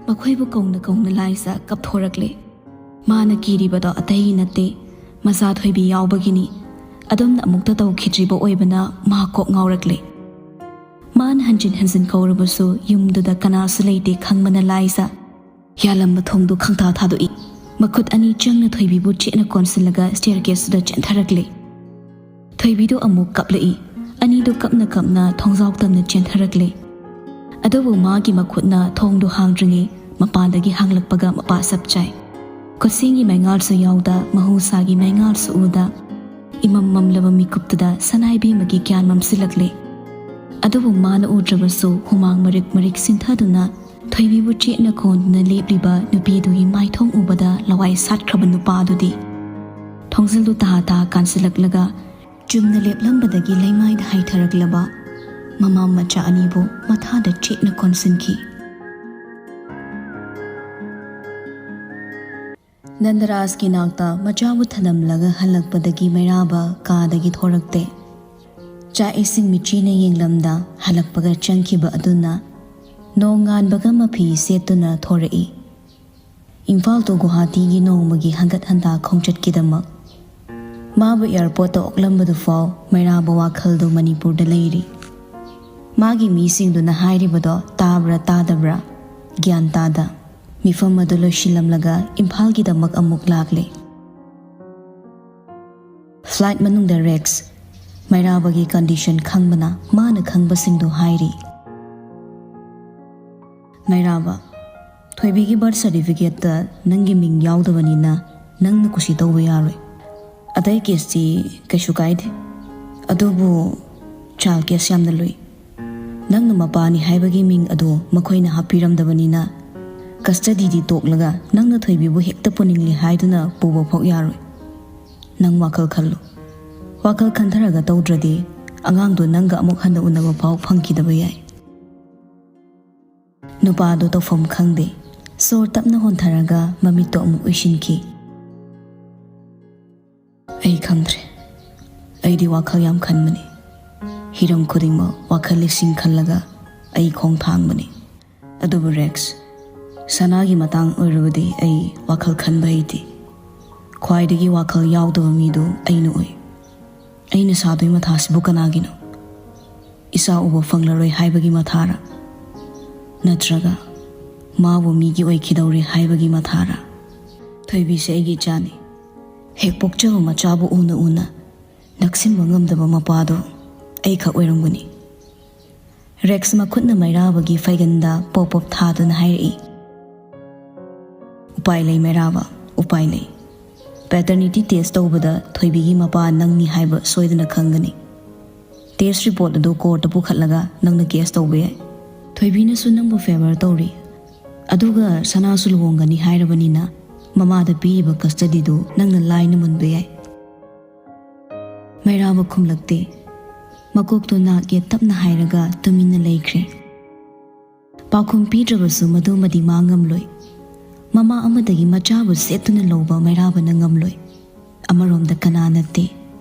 ꯃꯈꯣꯏꯕꯨ ꯀꯧꯅ ꯀꯧꯅ ꯂꯥꯏꯖ ꯀꯞꯊꯣꯔꯛꯂꯦ꯫ ꯃꯥꯅ ꯀꯤꯔꯤꯕꯗꯣ ꯑꯇꯩ ꯅꯠꯇꯦ, ꯃꯆꯥ ꯊꯣꯏꯕꯤ ꯌꯥꯎꯕꯒꯤꯅꯤ꯫ ꯑꯗꯣꯝꯅ ꯑꯃꯨꯛꯇ ꯇꯧꯈꯤꯗ꯭ꯔꯤꯕ ꯑꯣꯏꯕꯅ ꯃꯥ ꯀꯣꯛ ꯉꯥꯎꯔꯛꯂꯦ꯫ ꯃꯥꯅ ꯍꯟꯖꯤꯟ ꯍꯟꯖꯤꯟ ꯀꯧꯔꯕꯁꯨ ꯌꯨꯝꯗꯨꯗ ꯀꯅꯥꯁꯨ ꯂꯩꯇꯦ ꯈꯪꯕꯅ ꯂꯥꯏꯖ ꯌꯥꯜꯂꯝꯕ ꯊꯣꯡꯗꯨ ꯈꯪꯊꯥ ꯊꯥꯗꯣꯛꯏ꯫ ꯃꯈꯨꯠ ꯑꯅꯤ ꯆꯪꯅ ꯊꯣꯏꯕꯤꯕꯨ ꯆꯦꯠꯅ ꯀꯣꯟꯁꯤꯜꯂꯒ ꯁ꯭ꯇꯦꯌꯔ ꯀꯦꯁꯇꯨꯗ ꯆꯦꯟꯊꯔꯛꯂꯦ꯫ ꯊꯣꯏꯕꯤꯗꯨ ꯑꯃꯨꯛ ꯀꯞꯂꯛꯏ꯫ ꯑꯅꯤꯗꯨ ꯀꯞꯅ ꯀꯞꯅ ꯊꯣꯡꯖꯥꯎ ꯇꯝꯅ ꯆꯦꯟꯊꯔꯛꯂꯦ꯫ ꯑꯗꯨꯕꯨ ꯃꯥꯒꯤ ꯃꯈꯨꯠꯅ ꯊꯣꯡꯗꯨ ꯍꯥꯡꯗ꯭ꯔꯤꯉꯩ ꯃꯄꯥꯟꯗꯒꯤ ꯍꯥꯡꯂꯛꯄꯒ ꯃꯄꯥ ꯆꯞ ꯆꯥꯏ꯫ ꯀꯣꯠꯁꯦꯡꯒꯤ ꯃꯩꯉꯥꯜꯁꯨ ꯌꯥꯎꯗ, ꯃꯍꯧꯁꯥꯒꯤ ꯃꯩꯉꯥꯜꯁꯨ ꯎꯗ, ꯏꯃꯝ ꯃꯝꯂꯕ ꯃꯤꯀꯨꯞꯇꯨꯗ ꯁꯅꯥꯏꯕꯦꯝꯃꯒꯤ ꯒ꯭ꯌꯥꯟ ꯃꯝꯁꯤꯜꯂꯛꯂꯦ꯫ ꯑꯗꯨꯕꯨ ꯃꯥꯅ ꯎꯗ꯭ꯔꯕꯁꯨ ꯍꯨꯃꯥꯡ ꯃꯔꯤꯛ ꯃꯔꯤꯛ ꯁꯤꯟꯊꯗꯨꯅ ꯊꯣꯏꯕꯤꯕꯨ ꯆꯦꯠꯅ ꯀꯣꯟꯗꯨꯅ ꯂꯦꯞꯂꯤꯕ ꯅꯨꯄꯤꯗꯨꯒꯤ ꯃꯥꯏꯊꯣꯡ ꯎꯕꯗ ꯂꯋꯥꯏ ꯁꯥꯠꯈ꯭ꯔꯕ ꯅꯨꯄꯥꯗꯨꯗꯤ ꯊꯣꯡꯖꯤꯜꯗꯨ ꯇꯍꯥ ꯇꯍꯥ ꯀꯥꯟꯁꯤꯜꯂꯛꯂꯒ ꯆꯨꯝꯅ ꯂꯦꯞꯂꯝꯕꯗꯒꯤ ꯂꯩꯃꯥꯏꯗ ꯍꯥꯏꯊꯔꯛꯂꯕ ꯃꯃꯥ ꯃꯆꯥ ꯑꯅꯤꯕꯨ ꯃꯊꯥꯗ ꯆꯦꯠꯅ ꯀꯣꯟꯁꯤꯟꯈꯤ꯫ ꯅꯟꯗꯔꯥꯖꯀꯤ ꯅꯥꯛꯇ ꯃꯆꯥꯕꯨ ꯊꯅꯝꯂꯒ ꯍꯜꯂꯛꯄꯗꯒꯤ ꯃꯩꯔꯥꯕ ꯀꯥꯗꯒꯤ ꯊꯣꯔꯛꯇꯦ꯫ ꯆꯥꯛ ꯏꯁꯤꯡ ꯃꯤꯠꯆꯤꯅ ꯌꯦꯡꯂꯝꯗ ꯍꯜꯂꯛꯄꯒ ꯆꯪꯈꯤꯕ ꯑꯗꯨꯅ ꯅꯣꯡ ꯉꯥꯟꯕꯒ ꯃꯐꯤ ꯁꯦꯠꯇꯨꯅ ꯊꯣꯔꯛꯏ꯫ ꯏꯝꯐꯥꯜ ꯇꯨ ꯒꯨꯋꯥꯍꯥꯇꯤꯒꯤ ꯅꯣꯡꯃꯒꯤ ꯍꯟꯒꯠ ꯍꯟꯗꯥ ꯈꯣꯡꯆꯠꯀꯤꯗꯃꯛ꯫ ꯃꯥꯕꯨ ꯑꯦꯌꯥꯔꯄꯣꯔꯠꯇ ꯑꯣꯛꯂꯝꯕꯗꯨꯐꯥꯎ ꯃꯩꯔꯥꯕ ꯋꯥꯈꯜꯗꯨ ꯃꯅꯤꯄꯨꯔꯗ ꯂꯩꯔꯤ꯫ ꯃꯥꯒꯤ ꯃꯤꯁꯤꯡꯗꯨꯅ ꯍꯥꯏꯔꯤꯕꯗꯣ ꯇꯥꯕ꯭ꯔꯥ ꯇꯥꯗꯕ꯭ꯔꯥ ꯒ꯭ꯌꯥꯟ ꯇꯥꯗ, ꯃꯤꯐꯝ ꯑꯗꯨ ꯂꯣꯏꯁꯤꯜꯂꯝꯂꯒ ꯏꯝꯐꯥꯜꯒꯤꯗꯃꯛ ꯑꯃꯨꯛ ꯂꯥꯛꯂꯦ꯫ ꯐ꯭ꯂꯥꯏꯠ ꯃꯅꯨꯡꯗ ꯔꯦꯛꯁ ꯃꯩꯔꯥꯕꯒꯤ ꯀꯟꯗꯤꯁꯟ ꯈꯪꯕꯅ ꯃꯥꯅ ꯈꯪꯕꯁꯤꯡꯗꯨ ꯍꯥꯏꯔꯤ꯫ ꯃꯩꯔꯥꯕ, ꯊꯣꯏꯕꯤꯒꯤ ꯕꯥꯔꯊ ꯁꯥꯔꯇꯤꯐꯤꯀꯦꯠꯇ ꯅꯪꯒꯤ ꯃꯤꯡ ꯌꯥꯎꯗꯕꯅꯤꯅ ꯅꯪꯅ ꯀꯨꯁꯤ ꯇꯧꯕ ꯌꯥꯔꯣꯏ꯫ ꯑꯇꯩ ꯀꯦꯁꯇꯤ ꯀꯩꯁꯨ ꯀꯥꯏꯗꯦ, ꯑꯗꯨꯕꯨ ꯆꯥꯏꯜ ꯀꯦꯁ ꯌꯥꯝꯅ ꯂꯨꯏ꯫ ꯅꯪꯅ ꯃꯄꯥꯅꯤ ꯍꯥꯏꯕꯒꯤ ꯃꯤꯡ ꯑꯗꯨ ꯃꯈꯣꯏꯅ ꯍꯥꯞꯄꯤꯔꯝꯗꯕꯅꯤꯅ ꯀꯁꯇꯗꯤꯗꯤ ꯇꯣꯛꯂꯒ ꯅꯪꯅ ꯊꯣꯏꯕꯤꯕꯨ ꯍꯦꯛꯇ ꯄꯨꯅꯤꯡꯂꯦ ꯍꯥꯏꯗꯨꯅ ꯄꯨꯕ ꯐꯥꯎ ꯌꯥꯔꯣꯏ꯫ ꯅꯪ ꯋꯥꯈꯜ ꯈꯜꯂꯨ꯫ ꯋꯥꯈꯜ ꯈꯟꯊꯔꯒ ꯇꯧꯗ꯭ꯔꯗꯤ ꯑꯉꯥꯡꯗꯨ ꯅꯪꯒ ꯑꯃꯨꯛ ꯍꯟꯅ ꯎꯅꯕ ꯐꯥꯎ ꯐꯪꯈꯤꯗꯕ ꯌꯥꯏ꯫ ꯅꯨꯄꯥꯗꯨ ꯇꯧꯐꯝ ꯈꯪꯗꯦ꯫ ꯁꯣꯔ ꯇꯞꯅ ꯍꯣꯟꯊꯔꯒ ꯃꯃꯤꯠꯇꯣ ꯑꯃꯨꯛ ꯎꯏꯁꯤꯟꯈꯤ꯫ ꯑꯩ ꯈꯪꯗ꯭ꯔꯦ꯫ ꯑꯩꯗꯤ ꯋꯥꯈꯜ ꯌꯥꯝ ꯈꯟꯕꯅꯤ꯫ ꯍꯤꯔꯝ ꯈꯨꯗꯤꯡꯃꯛ ꯋꯥꯈꯜ ꯂꯤꯁꯤꯡ ꯈꯜꯂꯒ ꯑꯩ ꯈꯣꯡ ꯊꯥꯡꯕꯅꯤ꯫ ꯑꯗꯨꯕꯨ ꯔꯦꯛꯁ, ꯁꯅꯥꯒꯤ ꯃꯇꯥꯡ ꯑꯣꯏꯔꯕꯗꯤ ꯑꯩ ꯋꯥꯈꯜ ꯈꯟꯕ ꯍꯩꯇꯦ꯫ ꯈ꯭ꯋꯥꯏꯗꯒꯤ ꯋꯥꯈꯜ ꯌꯥꯎꯗꯕ ꯃꯤꯗꯨ ꯑꯩꯅ ꯑꯣꯏ꯫ ꯑꯩꯅ ꯁꯥꯗꯣꯏ ꯃꯊꯥꯁꯤꯕꯨ ꯀꯅꯥꯒꯤꯅꯣ? ꯏꯆꯥ ꯎꯕ ꯐꯪꯂꯔꯣꯏ ꯍꯥꯏꯕꯒꯤ ꯃꯊꯥꯔ? ꯅꯠꯇ꯭ꯔꯒ ꯃꯥꯕꯨ ꯃꯤꯒꯤ ꯑꯣꯏꯈꯤꯗꯧꯔꯦ ꯍꯥꯏꯕꯒꯤ ꯃꯊꯥꯔ? ꯊꯣꯏꯕꯤꯁꯦ ꯑꯩꯒꯤ ꯏꯆꯥꯅꯤ꯫ ꯍꯦꯛ ꯄꯣꯛꯆꯕ ꯃꯆꯥꯕꯨ ꯎꯅ ꯎꯅ ꯅꯛꯁꯤꯟꯕ ꯉꯝꯗꯕ ꯃꯄꯥꯗꯨ ꯑꯩ ꯈꯛ ꯑꯣꯏꯔꯝꯒꯅꯤ꯫ ꯔꯦꯛꯁ ꯃꯈꯨꯠꯅ ꯃꯩꯔꯥꯕꯒꯤ ꯐꯩꯒꯟꯗ ꯄꯣꯞ ꯄꯣꯞ ꯊꯥꯗꯨꯅ ꯍꯥꯏꯔꯛꯏ꯫ "ꯎꯄꯥꯏ ꯂꯩ ꯃꯩꯔꯥꯕ, ꯎꯄꯥꯏ ꯂꯩ꯫ ꯄꯦꯇꯔꯅꯤꯇꯤ ꯇꯦꯁ ꯇꯧꯕꯗ ꯊꯣꯏꯕꯤꯒꯤ ꯃꯄꯥ ꯅꯪꯅꯤ ꯍꯥꯏꯕ ꯁꯣꯏꯗꯅ ꯈꯪꯒꯅꯤ꯫ ꯇꯦꯁ ꯔꯤꯄꯣꯔꯠ ꯑꯗꯨ ꯀꯣꯔꯠꯇ ꯄꯨꯈꯠꯂꯒ ꯅꯪꯅ ꯀꯦꯁ ꯇꯧꯕ ꯌꯥꯏ꯫ ꯊꯣꯏꯕꯤꯅꯁꯨ ꯅꯪꯕꯨ ꯐꯦꯚꯔ ꯇꯧꯔꯤ꯫ ꯑꯗꯨꯒ ꯁꯅꯥꯁꯨ ꯂꯨꯍꯣꯡꯒꯅꯤ ꯍꯥꯏꯔꯕꯅꯤꯅ ꯃꯃꯥꯗ ꯄꯤꯔꯤꯕ ꯀꯁꯇꯗꯤꯗꯨ ꯅꯪꯅ ꯂꯥꯏꯅ ꯃꯨꯟꯕ ꯌꯥꯏ꯫" ꯃꯩꯔꯥꯕ ꯈꯨꯝꯂꯛꯇꯦ꯫ ꯃꯀꯣꯛꯇꯣ ꯅꯥꯛ ꯌꯦꯠ ꯇꯞꯅ ꯍꯥꯏꯔꯒ ꯇꯨꯃꯤꯟꯅ ꯂꯩꯈ꯭ꯔꯦ꯫ ꯄꯥꯎꯈꯨꯝ ꯄꯤꯗ꯭ꯔꯕꯁꯨ ꯃꯗꯨꯃꯗꯤ ꯃꯥ ꯉꯝꯂꯣꯏ꯫ ꯃꯃꯥ ꯑꯃꯗꯒꯤ ꯃꯆꯥꯕꯨ ꯁꯦꯠꯇꯨꯅ ꯂꯧꯕ ꯃꯩꯔꯥꯕꯅ ꯉꯝꯂꯣꯏ꯫ ꯑꯃꯔꯣꯝꯗ ꯀꯅꯥ ꯅꯠꯇꯦ,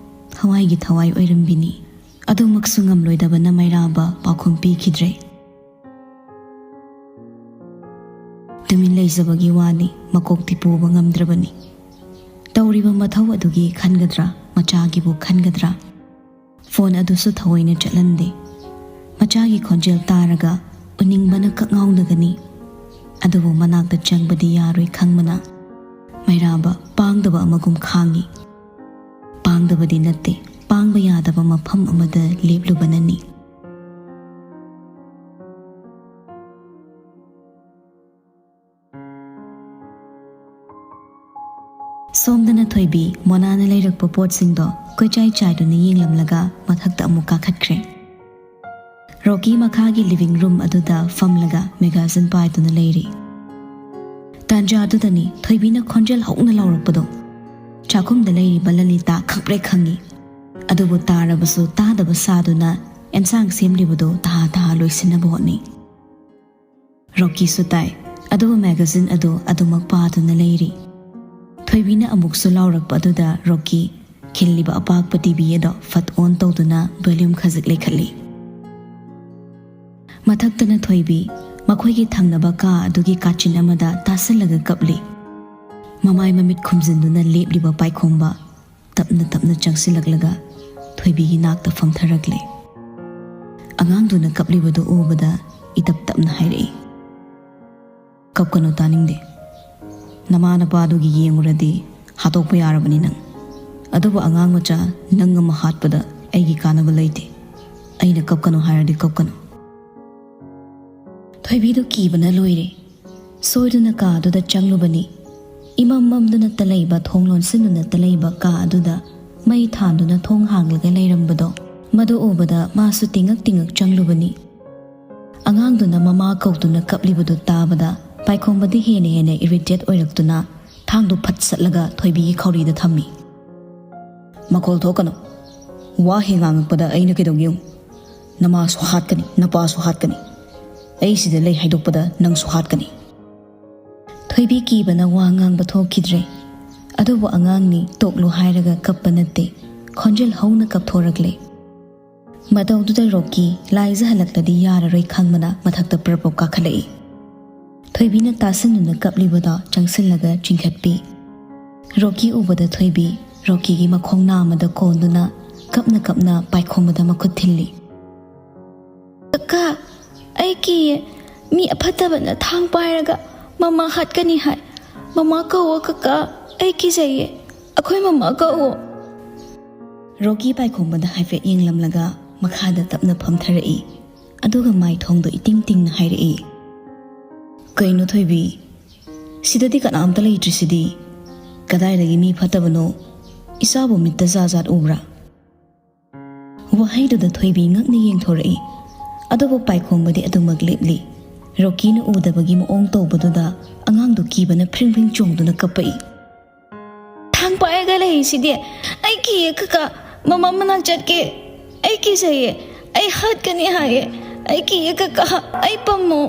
ꯊꯋꯥꯏꯒꯤ ꯊꯋꯥꯏ ꯑꯣꯏꯔꯝꯕꯤꯅꯤ꯫ ꯑꯗꯨꯃꯛꯁꯨ ꯉꯝꯂꯣꯏꯗꯕꯅ ꯃꯩꯔꯥꯕ ꯄꯥꯎꯈꯨꯝ ꯄꯤꯈꯤꯗ꯭ꯔꯦ꯫ ꯇꯨꯃꯤꯟ ꯂꯩꯖꯕꯒꯤ ꯋꯥꯅꯤ, ꯃꯀꯣꯛꯇꯤ ꯄꯨꯕ ꯉꯝꯗ꯭ꯔꯕꯅꯤ꯫ ꯇꯧꯔꯤꯕ ꯃꯊꯧ ꯑꯗꯨꯒꯤ ꯈꯟꯒꯗ꯭ꯔꯥ, ꯃꯆꯥꯒꯤꯕꯨ ꯈꯟꯒꯗ꯭ꯔꯥ? ꯐꯣꯟ ꯑꯗꯨꯁꯨ ꯊꯑꯣꯏꯅ ꯆꯠꯍꯟꯗꯦ꯫ ꯃꯆꯥꯒꯤ ꯈꯣꯟꯖꯦꯜ ꯇꯥꯔꯒ ꯎꯅꯤꯡꯕꯅ ꯀꯛꯉꯥꯎꯅꯒꯅꯤ꯫ ꯑꯗꯨꯕꯨ ꯃꯅꯥꯛꯇ ꯆꯪꯕꯗꯤ ꯌꯥꯔꯣꯏ ꯈꯪꯕꯅ ꯃꯩꯔꯥꯕ ꯄꯥꯡꯗꯕ ꯑꯃꯒꯨꯝ ꯈꯥꯡꯉꯤ꯫ ꯄꯥꯡꯗꯕꯗꯤ ꯅꯠꯇꯦ, ꯄꯥꯡꯕ ꯌꯥꯗꯕ ꯃꯐꯝ ꯑꯃꯗ ꯂꯦꯞꯂꯨꯕꯅꯅꯤ꯫ ꯁꯣꯝꯗꯅ ꯊꯣꯏꯕꯤ ꯃꯣꯅꯥꯅ ꯂꯩꯔꯛꯄ ꯄꯣꯠꯁꯤꯡꯗꯣ ꯀꯣꯏꯆꯥꯏ ꯆꯥꯏꯗꯨꯅ ꯌꯦꯡꯂꯝꯂꯒ ꯃꯊꯛꯇ ꯑꯃꯨꯛ ꯀꯥꯈꯠꯈ꯭ꯔꯦ꯫ ꯔꯣꯀꯤ ꯃꯈꯥꯒꯤ ꯂꯤꯚꯤꯡ ꯔꯨꯝ ꯑꯗꯨꯗ ꯐꯝꯂꯒ ꯃꯦꯒꯥꯖꯤꯟ ꯄꯥꯏꯗꯨꯅ ꯂꯩꯔꯤ꯫ ꯇꯥꯟꯖꯥꯗꯨꯗꯅꯤ ꯊꯣꯏꯕꯤꯅ ꯈꯣꯟꯖꯦꯜ ꯍꯧꯅ ꯂꯥꯎꯔꯛꯄꯗꯣ꯫ ꯆꯥꯛꯈꯨꯝꯗ ꯂꯩꯔꯤꯕ ꯂꯂꯤꯇꯥ ꯈꯪꯄ꯭ꯔꯦꯛ ꯈꯪꯉꯤ꯫ ꯑꯗꯨꯕꯨ ꯇꯥꯔꯕꯁꯨ ꯇꯥꯗꯕ ꯁꯥꯗꯨꯅ ꯑꯦꯟꯁꯥꯡ ꯁꯦꯝꯂꯤꯕꯗꯨ ꯇꯍꯥ ꯇꯍꯥ ꯂꯣꯏꯁꯤꯟꯅꯕ ꯍꯣꯠꯅꯩ꯫ ꯔꯣꯀꯤꯁꯨ ꯇꯥꯏ, ꯑꯗꯨꯕꯨ ꯃꯦꯒꯥꯖꯤꯟ ꯑꯗꯨ ꯑꯗꯨꯃꯛ ꯄꯥꯗꯨꯅ ꯂꯩꯔꯤ꯫ ꯊꯣꯏꯕꯤꯅ ꯑꯃꯨꯛꯁꯨ ꯂꯥꯎꯔꯛꯄ ꯑꯗꯨꯗ ꯔꯣꯀꯤ ꯈꯤꯜꯂꯤꯕ ꯑꯄꯥꯛꯄ ꯇꯤꯚꯤ ꯑꯗꯣ ꯐꯠ ꯑꯣꯟ ꯇꯧꯗꯨꯅ ꯚꯣꯂ꯭ꯌꯨꯝ ꯈꯖꯤꯛ ꯂꯩꯈꯠꯂꯤ꯫ ꯃꯊꯛꯇꯅ ꯊꯣꯏꯕꯤ ꯃꯈꯣꯏꯒꯤ ꯊꯪꯅꯕ ꯀꯥ ꯑꯗꯨꯒꯤ ꯀꯥꯆꯤꯟ ꯑꯃꯗ ꯇꯥꯁꯤꯜꯂꯒ ꯀꯞꯂꯤ꯫ ꯃꯃꯥꯏ ꯃꯃꯤꯠ ꯈꯨꯝꯖꯤꯟꯗꯨꯅ ꯂꯦꯞꯂꯤꯕ ꯄꯥꯏꯈꯣꯝꯕ ꯇꯞꯅ ꯇꯞꯅ ꯆꯪꯁꯤꯜꯂꯛꯂꯒ ꯊꯣꯏꯕꯤꯒꯤ ꯅꯥꯛꯇ ꯐꯝꯊꯔꯛꯂꯦ꯫ ꯑꯉꯥꯡꯗꯨꯅ ꯀꯞꯂꯤꯕꯗꯨ ꯎꯕꯗ ꯏꯇꯞ ꯇꯞꯅ ꯍꯥꯏꯔꯛꯏ, "ꯀꯞꯀꯅꯨ, ꯇꯥꯅꯤꯡꯗꯦ꯫ ꯅꯃꯥ ꯅꯄꯥꯗꯨꯒꯤ ꯌꯦꯡꯉꯨꯔꯗꯤ ꯍꯥꯠꯇꯣꯛꯄ ꯌꯥꯔꯕꯅꯤ ꯅꯪ꯫ ꯑꯗꯨꯕꯨ ꯑꯉꯥꯡ ꯃꯆꯥ ꯅꯪ ꯑꯃ ꯍꯥꯠꯄꯗ ꯑꯩꯒꯤ ꯀꯥꯟꯅꯕ ꯂꯩꯇꯦ꯫ ꯑꯩꯅ ꯀꯞꯀꯅꯨ ꯍꯥꯏꯔꯗꯤ ꯀꯞꯀꯅꯨ꯫ ꯊꯣꯏꯕꯤꯗꯨ ꯀꯤꯕꯅ ꯂꯣꯏꯔꯦ꯫ ꯁꯣꯏꯗꯨꯅ ꯀꯥ ꯑꯗꯨꯗ ꯆꯪꯂꯨꯕꯅꯤ꯫ ꯏꯃꯝ ꯃꯝꯗꯨꯅꯇ ꯂꯩꯕ, ꯊꯣꯡ ꯂꯣꯟꯁꯤꯟꯗꯨꯅꯇ ꯂꯩꯕ ꯀꯥ ꯑꯗꯨꯗ ꯃꯩ ꯊꯥꯟꯗꯨꯅ ꯊꯣꯡ ꯍꯥꯡꯂꯒ ꯂꯩꯔꯝꯕꯗꯣ, ꯃꯗꯨ ꯎꯕꯗ ꯃꯥꯁꯨ ꯇꯤꯡꯉꯛ ꯇꯤꯡꯉꯛ ꯆꯪꯂꯨꯕꯅꯤ꯫ ꯑꯉꯥꯡꯗꯨꯅ ꯃꯃꯥ ꯀꯧꯗꯨꯅ ꯀꯞꯂꯤꯕꯗꯨ ꯇꯥꯕꯗ ꯄꯥꯏꯈꯣꯝꯕꯗꯤ ꯍꯦꯟꯅ ꯍꯦꯟꯅ ꯏꯔꯤꯇꯦꯠ ꯑꯣꯏꯔꯛꯇꯨꯅ ꯊꯥꯡꯗꯨ ꯐꯠ ꯁꯠꯂꯒ ꯊꯣꯏꯕꯤꯒꯤ ꯈꯧꯔꯤꯗ ꯊꯝꯃꯤ꯫ "ꯃꯈꯣꯜ ꯊꯣꯛꯀꯅꯨ꯫ ꯋꯥ ꯍꯦꯛ ꯉꯥꯡꯉꯛꯄꯗ ꯑꯩꯅ ꯀꯩꯗꯧꯒꯦ ꯌꯦꯡꯉꯨ꯫ ꯅꯃꯥꯁꯨ ꯍꯥꯠꯀꯅꯤ, ꯅꯄꯥꯁꯨ ꯍꯥꯠꯀꯅꯤ꯫ ꯑꯩ ꯁꯤꯗ ꯂꯩ ꯍꯥꯏꯗꯣꯛꯄꯗ ꯅꯪꯁꯨ ꯍꯥꯠꯀꯅꯤ꯫" ꯊꯣꯏꯕꯤ ꯀꯤꯕꯅ ꯋꯥ ꯉꯥꯡꯕ ꯊꯣꯛꯈꯤꯗ꯭ꯔꯦ꯫ ꯑꯗꯨꯕꯨ ꯑꯉꯥꯡꯅꯤ, ꯇꯣꯛꯂꯨ ꯍꯥꯏꯔꯒ ꯀꯞꯄ ꯅꯠꯇꯦ, ꯈꯣꯟꯖꯦꯜ ꯍꯧꯅ ꯀꯞꯊꯣꯔꯛꯂꯦ꯫ ꯃꯇꯧꯗꯨꯗ ꯔꯣꯀꯤ ꯂꯥꯏꯖꯍꯜꯂꯛꯂꯗꯤ ꯌꯥꯔꯔꯣꯏ ꯈꯪꯕꯅ ꯃꯊꯛꯇ ꯄ꯭ꯔꯞ ꯄ꯭ꯔꯞ ꯀꯥꯈꯠꯂꯛꯏ꯫ ꯊꯣꯏꯕꯤꯅ ꯇꯥꯁꯤꯟꯗꯨꯅ ꯀꯞꯂꯤꯕꯗꯣ ꯆꯪꯁꯤꯜꯂꯒ ꯆꯤꯡꯈꯠꯄꯤ꯫ ꯔꯣꯀꯤ ꯎꯕꯗ ꯊꯣꯏꯕꯤ ꯔꯣꯀꯤꯒꯤ ꯃꯈꯣꯡ ꯅꯥꯝꯃꯗ ꯀꯣꯟꯗꯨꯅ ꯀꯞꯅ ꯀꯞꯅ ꯄꯥꯏꯈꯣꯝꯕꯗ ꯃꯈꯨꯠ ꯊꯤꯜꯂꯤ꯫ "ꯀꯀꯥ, ꯑꯩ ꯀꯤꯌꯦ꯫ ꯃꯤ ꯑꯐꯠꯇꯕꯅ ꯊꯥꯡ ꯄꯥꯏꯔꯒ ꯃꯃꯥ ꯍꯥꯠꯀꯅꯤ ꯍꯥꯏ꯫ ꯃꯃꯥ ꯀꯧꯋꯣ ꯀꯀꯥ, ꯑꯩ ꯀꯤꯖꯩꯌꯦ꯫ ꯑꯩꯈꯣꯏ ꯃꯃꯥ ꯀꯧꯋꯣ꯫" ꯔꯣꯀꯤ ꯄꯥꯏꯈꯣꯝꯕꯗ ꯍꯥꯏꯐꯦꯠ ꯌꯦꯡꯂꯝꯂꯒ ꯃꯈꯥꯗ ꯇꯞꯅ ꯐꯝꯊꯔꯛꯏ꯫ ꯑꯗꯨꯒ ꯃꯥꯏꯊꯣꯡꯗꯣ ꯏꯇꯤꯡ ꯇꯤꯡꯅ ꯍꯥꯏꯔꯛꯏ, "ꯀꯩꯅꯣ ꯊꯣꯏꯕꯤ, ꯁꯤꯗꯗꯤ ꯀꯅꯥꯝꯇ ꯂꯩꯇ꯭ꯔꯤꯁꯤꯗꯤ꯫ ꯀꯗꯥꯏꯗꯒꯤ ꯃꯤ ꯐꯠꯇꯕꯅꯣ? ꯏꯆꯥꯕꯨ ꯃꯤꯠꯇ ꯖꯥꯠ ꯖꯥꯠ ꯎꯕ꯭ꯔꯥ?" ꯋꯥꯍꯩꯗꯨꯗ ꯊꯣꯏꯕꯤ ꯉꯛꯅ ꯌꯦꯡꯊꯣꯔꯛꯏ꯫ ꯑꯗꯨꯕꯨ ꯄꯥꯏꯈꯣꯝꯕꯗꯤ ꯑꯗꯨꯃꯛ ꯂꯦꯞꯂꯤ꯫ ꯔꯣꯀꯤꯅ ꯎꯗꯕꯒꯤ ꯃꯑꯣꯡ ꯇꯧꯕꯗꯨꯗ ꯑꯉꯥꯡꯗꯨ ꯀꯤꯕꯅ ꯐ꯭ꯔꯤꯡ ꯐ꯭ꯔꯤꯡ ꯆꯣꯡꯗꯨꯅ ꯀꯞꯄꯛꯏ꯫ "ꯊꯥꯡ ꯄꯥꯏꯔꯒ ꯂꯩꯔꯤꯁꯤꯗꯤ? ꯑꯩ ꯀꯤꯌꯦ ꯀꯀꯥ, ꯃꯃꯥ ꯃꯅꯥꯛ ꯆꯠꯀꯦ꯫ ꯑꯩ ꯀꯤꯖꯩꯌꯦ꯫ ꯑꯩ ꯍꯥꯠꯀꯅꯤ ꯍꯥꯏꯌꯦ꯫ ꯑꯩ ꯀꯤꯌꯦ ꯀꯀꯥ, ꯑꯩ ꯄꯝꯃꯣ꯫"